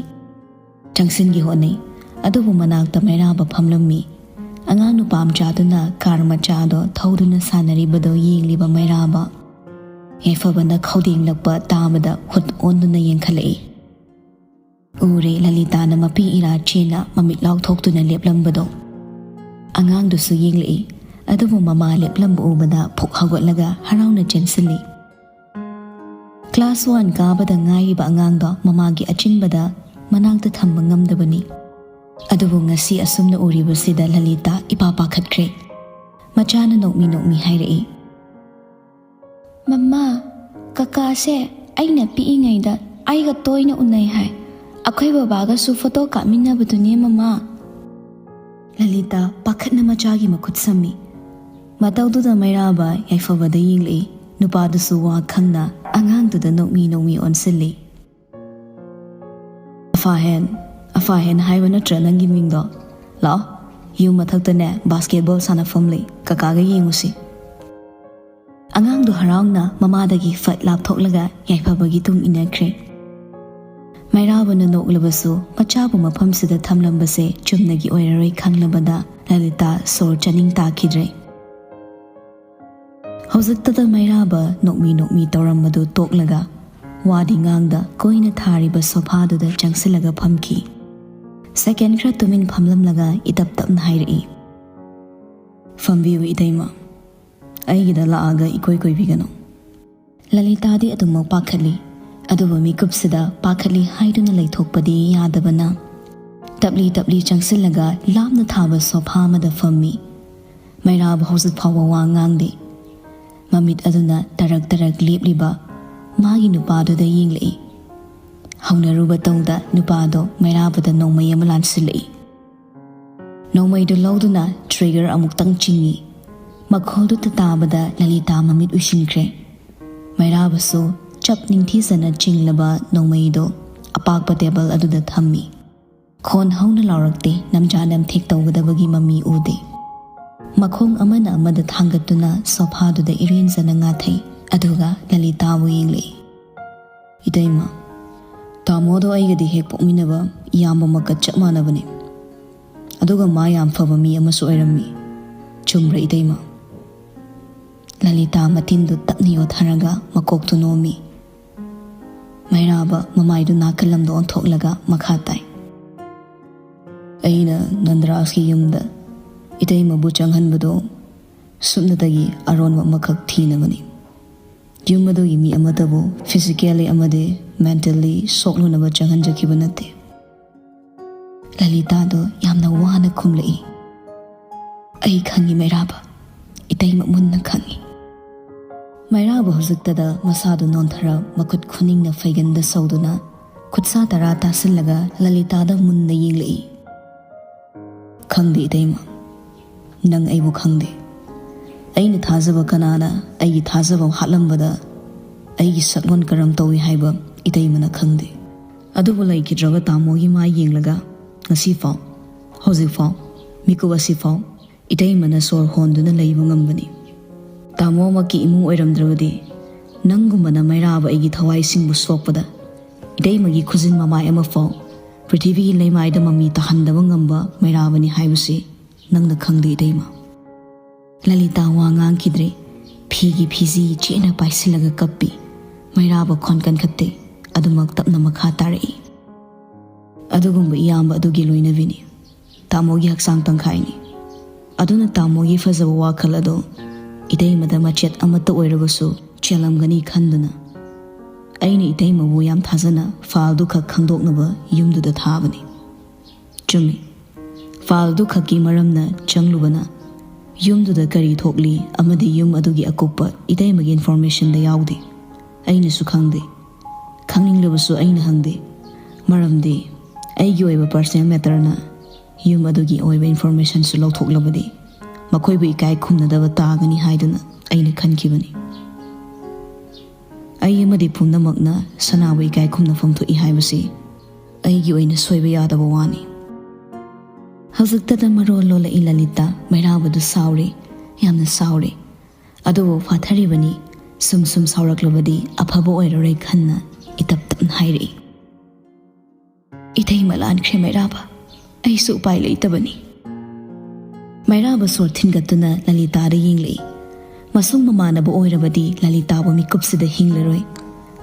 ꯆꯪꯁꯤꯟꯒꯦ ꯍꯣꯠꯅꯩ, ꯑꯗꯨꯕꯨ ꯃꯅꯥꯛꯇ ꯃꯩꯔꯥꯕ ꯐꯝꯂꯝꯃꯤ꯫ ꯑꯉꯥꯡ ꯅꯨꯄꯥ ꯃꯆꯥꯗꯨꯅ ꯀꯥꯔ ꯃꯆꯥꯗꯣ ꯊꯧꯗꯨꯅ ꯁꯥꯟꯅꯔꯤꯕꯗꯣ ꯌꯦꯡꯂꯤꯕ ꯃꯩꯔꯥꯕ꯫ ꯌꯥꯏꯐꯕꯅ ꯈꯧꯗꯦꯡꯂꯛꯄ ꯇꯥꯕꯗ ꯈꯨꯠ ꯑꯣꯟꯗꯨꯅ ꯌꯦꯡꯈꯠꯂꯛꯏ꯫ ꯎꯔꯦ, ꯂꯂꯤꯇꯥꯅ ꯃꯄꯤ ꯏꯔꯥ ꯆꯦꯟꯅ ꯃꯃꯤꯠ ꯂꯥꯎꯊꯣꯛꯇꯨꯅ ꯂꯦꯞꯂꯝꯕꯗꯣ꯫ ꯑꯉꯥꯡꯗꯨꯁꯨ ꯌꯦꯡꯂꯛꯏ, ꯑꯗꯨꯕꯨ ꯃꯃꯥ ꯂꯦꯞꯂꯝꯕ ꯎꯕꯗ ꯐꯨꯛ ꯍꯧꯒꯠꯂꯒ ꯍꯔꯥꯎꯅ ꯆꯦꯟꯁꯤꯜꯂꯤ꯫ ꯀ꯭ꯂꯥꯁ ꯋꯥꯟ ꯀꯥꯕꯗ ꯉꯥꯏꯔꯤꯕ ꯑꯉꯥꯡꯗꯣ ꯃꯃꯥꯒꯤ ꯑꯆꯤꯟꯕꯗ ꯃꯅꯥꯛꯇ ꯊꯝꯕ ꯉꯝꯗꯕꯅꯤ꯫ ꯑꯗꯨꯕꯨ ꯉꯁꯤ ꯑꯁꯨꯝꯅ ꯎꯔꯤꯕꯁꯤꯗ ꯂꯂꯤꯇꯥ ꯏꯄꯥ ꯄꯥꯈꯠꯈ꯭ꯔꯦ꯫ ꯃꯆꯥꯅ ꯅꯣꯛꯃꯤ ꯅꯣꯛꯃꯤ ꯍꯥꯏꯔꯛꯏ, "ꯃꯃꯥ, ꯀꯀꯥꯁꯦ ꯑꯩꯅ ꯄꯤꯛꯏꯉꯩꯗ ꯑꯩꯒ ꯇꯣꯏꯅ ꯎꯅꯩ ꯍꯥꯏ꯫ ꯑꯩꯈꯣꯏ ꯕꯕꯥꯒꯁꯨ ꯐꯣꯇꯣ ꯀꯥꯞꯃꯤꯟꯅꯕꯗꯨꯅꯦ ꯃꯃꯥ"꯫ ꯂꯂꯤꯇꯥ ꯄꯥꯈꯠꯅ ꯃꯆꯥꯒꯤ ꯃꯈꯨꯠ ꯁꯝꯃꯤ꯫ ꯃꯇꯧꯗꯨꯗ ꯃꯩꯔꯥꯕ ꯌꯥꯏꯐꯕꯗ ꯌꯦꯡꯂꯛꯏ꯫ ꯅꯨꯄꯥꯗꯨꯁꯨ ꯋꯥ ꯈꯪꯅ ꯑꯉꯥꯡꯗꯨꯗ ꯅꯣꯛꯃꯤ ꯅꯣꯛꯃꯤ ꯑꯣꯟꯁꯤꯜꯂꯤ꯫ "ꯑꯐꯥꯍꯦꯟ, ꯑꯐꯥꯍꯦꯟ ꯍꯥꯏꯕ ꯅꯠꯇ꯭ꯔꯥ ꯅꯪꯒꯤ ꯃꯤꯡꯗꯣ? ꯂꯥꯛꯑꯣ, ꯌꯨꯝ ꯃꯊꯛꯇꯅꯦ ꯕꯥꯁꯀꯦꯠꯕꯣꯜ ꯁꯥꯟꯅꯐꯝ ꯂꯩ, ꯀꯀꯥꯒ ꯌꯦꯡꯉꯨꯁꯤ"꯫ ꯑꯉꯥꯡꯗꯨ ꯍꯔꯥꯎꯅ ꯃꯃꯥꯗꯒꯤ ꯐꯠ ꯂꯥꯞꯊꯣꯛꯂꯒ ꯌꯥꯏꯐꯕꯒꯤ ꯇꯨꯡ ꯏꯟꯅꯈ꯭ꯔꯦ꯫ ꯃꯩꯔꯥꯕꯅ ꯅꯣꯛꯂꯕꯁꯨ ꯃꯆꯥꯕꯨ ꯃꯐꯝꯁꯤꯗ ꯊꯝꯂꯝꯕꯁꯦ ꯆꯨꯝꯅꯒꯤ ꯑꯣꯏꯔꯔꯣꯏ ꯈꯪꯂꯕꯗ ꯂꯂꯤꯇꯥ ꯁꯣꯔ ꯆꯥꯅꯤꯡ ꯇꯥꯈꯤꯗ꯭ꯔꯦ꯫ ꯍꯧꯖꯤꯛꯇꯗ ꯃꯩꯔꯥꯕ ꯅꯣꯛꯃꯤ ꯅꯣꯛꯃꯤ ꯇꯧꯔꯝꯕꯗꯨ ꯇꯣꯛꯂꯒ ꯋꯥꯗꯤ ꯉꯥꯡꯗ ꯀꯣꯏꯅ ꯊꯥꯔꯤꯕ ꯁꯣꯐꯥꯗꯨꯗ ꯆꯪꯁꯤꯜꯂꯒ ꯐꯝꯈꯤ꯫ ꯁꯦꯀꯦꯟ ꯈꯔ ꯇꯨꯃꯤꯟ ꯐꯝꯂꯝꯂꯒ ꯏꯇꯞ ꯇꯞꯅ ꯍꯥꯏꯔꯛꯏ, "ꯐꯝꯕꯤꯌꯨ ꯏꯇꯩꯃ, ꯑꯩꯒꯤꯗ ꯂꯥꯛꯑꯒ ꯏꯀꯣꯏ ꯀꯣꯏꯕꯤꯒꯅꯨ"꯫ ꯂꯂꯤꯇꯥꯗꯤ ꯑꯗꯨꯃꯛ ꯄꯥꯈꯠꯂꯤ, ꯑꯗꯨꯕꯨ ꯃꯤꯀꯨꯞꯁꯤꯗ ꯄꯥꯈꯠꯂꯤ ꯍꯥꯏꯗꯨꯅ ꯂꯩꯊꯣꯛꯄꯗꯤ ꯌꯥꯗꯕꯅ ꯇꯞꯂꯤ ꯇꯞꯂꯤ ꯆꯪꯁꯤꯜꯂꯒ ꯂꯥꯞꯅ ꯊꯥꯕ ꯁꯣꯐꯥ ꯑꯃꯗ ꯐꯝꯃꯤ꯫ ꯃꯩꯔꯥꯕ ꯍꯧꯖꯤꯛ ꯐꯥꯎꯕ ꯋꯥ ꯉꯥꯡꯗꯦ꯫ ꯃꯃꯤꯠ ꯑꯗꯨꯅ ꯇꯔꯛ ꯇꯔꯛ ꯂꯦꯞꯂꯤꯕ ꯃꯥꯒꯤ ꯅꯨꯄꯥꯗꯨꯗ ꯌꯦꯡꯂꯛꯏ꯫ ꯍꯧꯅꯔꯨꯕ ꯇꯧꯗ ꯅꯨꯄꯥꯗꯣ ꯃꯩꯔꯥꯕꯗ ꯅꯣꯡꯃꯩ ꯑꯃ ꯂꯥꯟꯁꯤꯜꯂꯛꯏ꯫ ꯅꯣꯡꯃꯩꯗꯨ ꯂꯧꯗꯨꯅ ꯇ꯭ꯔꯤꯒꯔ ꯑꯃꯨꯛꯇꯪ ꯆꯤꯡꯏ꯫ ꯃꯈꯣꯜꯗꯨꯇ ꯇꯥꯕꯗ ꯂꯂꯤꯇꯥ ꯃꯃꯤꯠ ꯎꯏꯁꯤꯟꯈ꯭ꯔꯦ꯫ ꯃꯩꯔꯥꯕꯁꯨ ꯆꯞ ꯅꯤꯡꯊꯤꯖꯅ ꯆꯤꯡꯂꯕ ꯅꯣꯡꯃꯩꯗꯨ ꯑꯄꯥꯛꯄ ꯇꯦꯕꯜ ꯑꯗꯨꯗ ꯊꯝꯃꯤ꯫ ꯈꯣꯟ ꯍꯧꯅ ꯂꯥꯎꯔꯛꯇꯦ, ꯅꯝꯖꯥ ꯅꯝꯊꯦꯛ ꯇꯧꯒꯗꯕꯒꯤ ꯃꯃꯤ ꯎꯗꯦ꯫ ꯃꯈꯣꯡ ꯑꯃꯅ ꯑꯃꯗ ꯊꯥꯡꯒꯠꯇꯨꯅ ꯁꯣꯐꯥꯗꯨꯗ ꯏꯔꯦꯟꯖꯅ ꯉꯥꯊꯩ, ꯑꯗꯨꯒ ꯂꯂꯤꯇꯥꯕꯨ ꯌꯦꯡꯂꯛꯏ꯫ "ꯏꯇꯩꯃ, ꯇꯥꯃꯣꯗꯣ ꯑꯩꯒꯗꯤ ꯍꯦꯛ ꯄꯣꯛꯃꯤꯟꯅꯕ ꯏꯌꯥꯝꯕꯃꯛꯀ ꯆꯞ ꯃꯥꯟꯅꯕꯅꯤ꯫ ꯑꯗꯨꯒ ꯃꯥ ꯌꯥꯝ ꯐꯕ ꯃꯤ ꯑꯃꯁꯨ ꯑꯣꯏꯔꯝꯃꯤ꯫ ꯆꯨꯝꯕ꯭ꯔꯥ ꯏꯇꯩꯃ?" ꯂꯂꯤꯇꯥ ꯃꯇꯤꯟꯗꯨ ꯇꯞꯅ ꯌꯣꯠꯊꯔꯒ ꯃꯀꯣꯛꯇꯨ ꯅꯣꯝꯃꯤ꯫ ꯃꯩꯔꯥꯕ ꯃꯃꯥꯏꯗꯨ ꯅꯥꯀꯜꯂꯝꯗ ꯑꯣꯟꯊꯣꯛꯂꯒ ꯃꯈꯥ ꯇꯥꯏ꯫ "ꯑꯩꯅ ꯅꯟꯗꯔꯥꯖꯀꯤ ꯌꯨꯝꯗ ꯏꯇꯩꯃꯕꯨ ꯆꯪꯍꯟꯕꯗꯣ ꯁꯨꯞꯅꯇꯒꯤ ꯑꯔꯣꯟꯕ ꯑꯃꯈꯛ ꯊꯤꯅꯕꯅꯤ꯫ ꯌꯨꯝ ꯑꯗꯨꯒꯤ ꯃꯤ ꯑꯃꯠꯇꯕꯨ physically ꯑꯃꯗꯤ mentally ꯁꯣꯛꯂꯨꯅꯕ ꯆꯪꯍꯟꯖꯈꯤꯕ ꯅꯠꯇꯦ꯫" ꯂꯂꯤꯇꯥꯗꯨ ꯌꯥꯝꯅ ꯋꯥꯅ ꯈꯨꯝꯂꯛꯏ꯫ "ꯑꯩ ꯈꯪꯏ ꯃꯩꯔꯥꯕ, ꯏꯇꯩꯃ ꯃꯨꯟꯅ ꯈꯪꯏ꯫" ꯃꯩꯔꯥꯕ ꯍꯧꯖꯤꯛꯇꯗ ꯃꯁꯥꯗꯨ ꯅꯣꯟꯊꯔ ꯃꯈꯨꯠ ꯈꯨꯅꯤꯡꯅ ꯐꯩꯒꯟꯗ ꯁꯧꯗꯨꯅ ꯈꯨꯠꯁꯥ ꯇꯔꯥ ꯇꯥꯁꯤꯜꯂꯒ ꯂꯂꯤꯇꯥꯗ ꯃꯨꯟꯅ ꯌꯦꯡꯂꯛꯏ꯫ "ꯈꯪꯗꯦ ꯏꯇꯩꯃ, ꯅꯪ ꯑꯩꯕꯨ ꯈꯪꯗꯦ꯫ ꯑꯩꯅ ꯊꯥꯖꯕ ꯀꯅꯥꯅ ꯑꯩꯒꯤ ꯊꯥꯖꯕ ꯍꯥꯠꯂꯝꯕꯗ ꯑꯩꯒꯤ ꯁꯛꯂꯣꯟ ꯀꯔꯝ ꯇꯧꯏ ꯍꯥꯏꯕ ꯏꯇꯩꯃꯅ ꯈꯪꯗꯦ꯫" ꯑꯗꯨꯕꯨ ꯂꯩꯈꯤꯗ꯭ꯔꯕ ꯇꯥꯃꯣꯒꯤ ꯃꯥꯏ ꯌꯦꯡꯂꯒ ꯉꯁꯤꯐꯥꯎ, ꯍꯧꯖꯤꯛꯐꯥꯎ, ꯃꯤꯀꯨꯞ ꯑꯁꯤꯐꯥꯎ ꯏꯇꯩꯃꯅ ꯁꯣꯔ ꯍꯣꯟꯗꯨꯅ ꯂꯩꯕ ꯉꯝꯕꯅꯤ꯫ ꯇꯥꯃꯣꯃꯛꯀꯤ ꯏꯃꯨꯡ ꯑꯣꯏꯔꯝꯗ꯭ꯔꯕꯗꯤ ꯅꯪꯒꯨꯝꯕꯅ ꯃꯩꯔꯥꯕ ꯑꯩꯒꯤ ꯊꯋꯥꯏꯁꯤꯡꯕꯨ ꯁꯣꯛꯄꯗ ꯏꯇꯩꯃꯒꯤ ꯈꯨꯖꯤꯟ ꯃꯃꯥꯏ ꯑꯃꯐꯥꯎ ꯄ꯭ꯔꯤꯊꯤꯕꯤꯒꯤ ꯂꯩꯃꯥꯏꯗ ꯃꯃꯤ ꯇꯥꯍꯟꯗꯕ ꯉꯝꯕ ꯃꯩꯔꯥꯕꯅꯤ ꯍꯥꯏꯕꯁꯤ ꯅꯪꯅ ꯈꯪꯗꯦ ꯏꯇꯩꯃ꯫ ꯂꯂꯤꯇꯥ ꯋꯥ ꯉꯥꯡꯈꯤꯗ꯭ꯔꯦ꯫ ꯐꯤꯒꯤ ꯐꯤꯖꯤ ꯆꯦꯠꯅ ꯄꯥꯏꯁꯤꯜꯂꯒ ꯀꯞꯄꯤ꯫ ꯃꯩꯔꯥꯕ ꯈꯣꯟ ꯀꯟꯈꯠꯇꯦ꯫ ꯑꯗꯨꯃꯛ ꯇꯞꯅ ꯃꯈꯥ ꯇꯥꯔꯛꯏ꯫ "ꯑꯗꯨꯒꯨꯝꯕ ꯏꯌꯥꯝꯕ ꯑꯗꯨꯒꯤ ꯂꯣꯏꯅꯕꯤꯅꯤ꯫ ꯇꯥꯃꯣꯒꯤ ꯍꯛꯆꯥꯡ ꯇꯪꯈꯥꯏꯅꯤ꯫ ꯑꯗꯨꯅ ꯇꯥꯃꯣꯒꯤ ꯐꯖꯕ ꯋꯥꯈꯜ ꯑꯗꯣ ꯏꯇꯩꯃꯗ ꯃꯆꯦꯠ ꯑꯃꯠꯇ ꯑꯣꯏꯔꯕꯁꯨ ꯆꯦꯜꯂꯝꯒꯅꯤ ꯈꯟꯗꯨꯅ ꯑꯩꯅ ꯏꯇꯩꯃꯕꯨ ꯌꯥꯝ ꯊꯥꯖꯅ ꯐꯥꯏꯜꯗꯨ ꯈꯛ ꯈꯪꯗꯣꯛꯅꯕ ꯌꯨꯝꯗꯨꯗ ꯊꯥꯕꯅꯤ꯫" ꯆꯨꯝꯃꯤ꯫ ꯐꯥꯏꯜꯗꯨ ꯈꯛꯀꯤ ꯃꯔꯝꯅ ꯆꯪꯂꯨꯕꯅ ꯌꯨꯝꯗꯨꯗ ꯀꯔꯤ ꯊꯣꯛꯂꯤ ꯑꯃꯗꯤ ꯌꯨꯝ ꯑꯗꯨꯒꯤ ꯑꯀꯨꯞꯄ ꯏꯇꯩꯃꯒꯤ informationꯗ ꯌꯥꯎꯗꯦ꯫ ꯑꯩꯅꯁꯨ ꯈꯪꯗꯦ꯫ ꯈꯪꯅꯤꯡꯂꯕꯁꯨ ꯑꯩꯅ ꯍꯪꯗꯦ꯫ ꯃꯔꯝꯗꯤ ꯑꯩꯒꯤ ꯑꯣꯏꯕ personal matterꯅ ꯌꯨꯝ ꯑꯗꯨꯒꯤ ꯑꯣꯏꯕ informationꯁꯨ ꯂꯧꯊꯣꯛꯂꯕꯗꯤ ꯃꯈꯣꯏꯕꯨ ꯏꯀꯥꯏ ꯈꯨꯝꯅꯗꯕ ꯇꯥꯒꯅꯤ ꯍꯥꯏꯗꯨꯅ ꯑꯩꯅ ꯈꯟꯈꯤꯕꯅꯤ꯫ ꯑꯩ ꯑꯃꯗꯤ ꯄꯨꯝꯅꯃꯛꯅ ꯁꯅꯥꯕꯨ ꯏꯀꯥꯏ ꯈꯨꯝꯅꯐꯝ ꯊꯣꯛꯏ ꯍꯥꯏꯕꯁꯤ ꯑꯩꯒꯤ ꯑꯣꯏꯅ ꯁꯣꯏꯕ ꯌꯥꯗꯕ ꯋꯥꯅꯤ꯫ ꯍꯧꯖꯤꯛꯇꯗ ꯃꯔꯣꯜ ꯂꯣꯜꯂꯛꯏ ꯂꯂꯤꯇꯥ꯫ ꯃꯩꯔꯥꯕꯗꯨ ꯁꯥꯎꯔꯦ, ꯌꯥꯝꯅ ꯁꯥꯎꯔꯦ꯫ ꯑꯗꯨꯕꯨ ꯐꯥꯊꯔꯤꯕꯅꯤ꯫ ꯁꯨꯝ ꯁꯨꯝ ꯁꯥꯎꯔꯛꯂꯕꯗꯤ ꯑꯐꯕ ꯑꯣꯏꯔꯔꯣꯏ ꯈꯟꯅ ꯍꯥꯏꯔꯛꯏ꯫ "ꯏꯇꯩꯃ ꯂꯥꯟꯈ꯭ꯔꯦ ꯃꯩꯔꯥꯕ, ꯑꯩꯁꯨ ꯎꯄꯥꯏ ꯂꯩꯇꯕꯅꯤ꯫" ꯃꯩꯔꯥꯕ ꯁꯣꯔ ꯊꯤꯟꯒꯠꯇꯨꯅ ꯂꯂꯤꯇꯥꯗ ꯌꯦꯡꯂꯛꯏ꯫ ꯃꯁꯨꯡ ꯃꯃꯥꯟꯅꯕ ꯑꯣꯏꯔꯕꯗꯤ ꯂꯂꯤꯇꯥꯕꯨ ꯃꯤꯀꯨꯞꯁꯤꯗ ꯍꯤꯡꯂꯔꯣꯏ꯫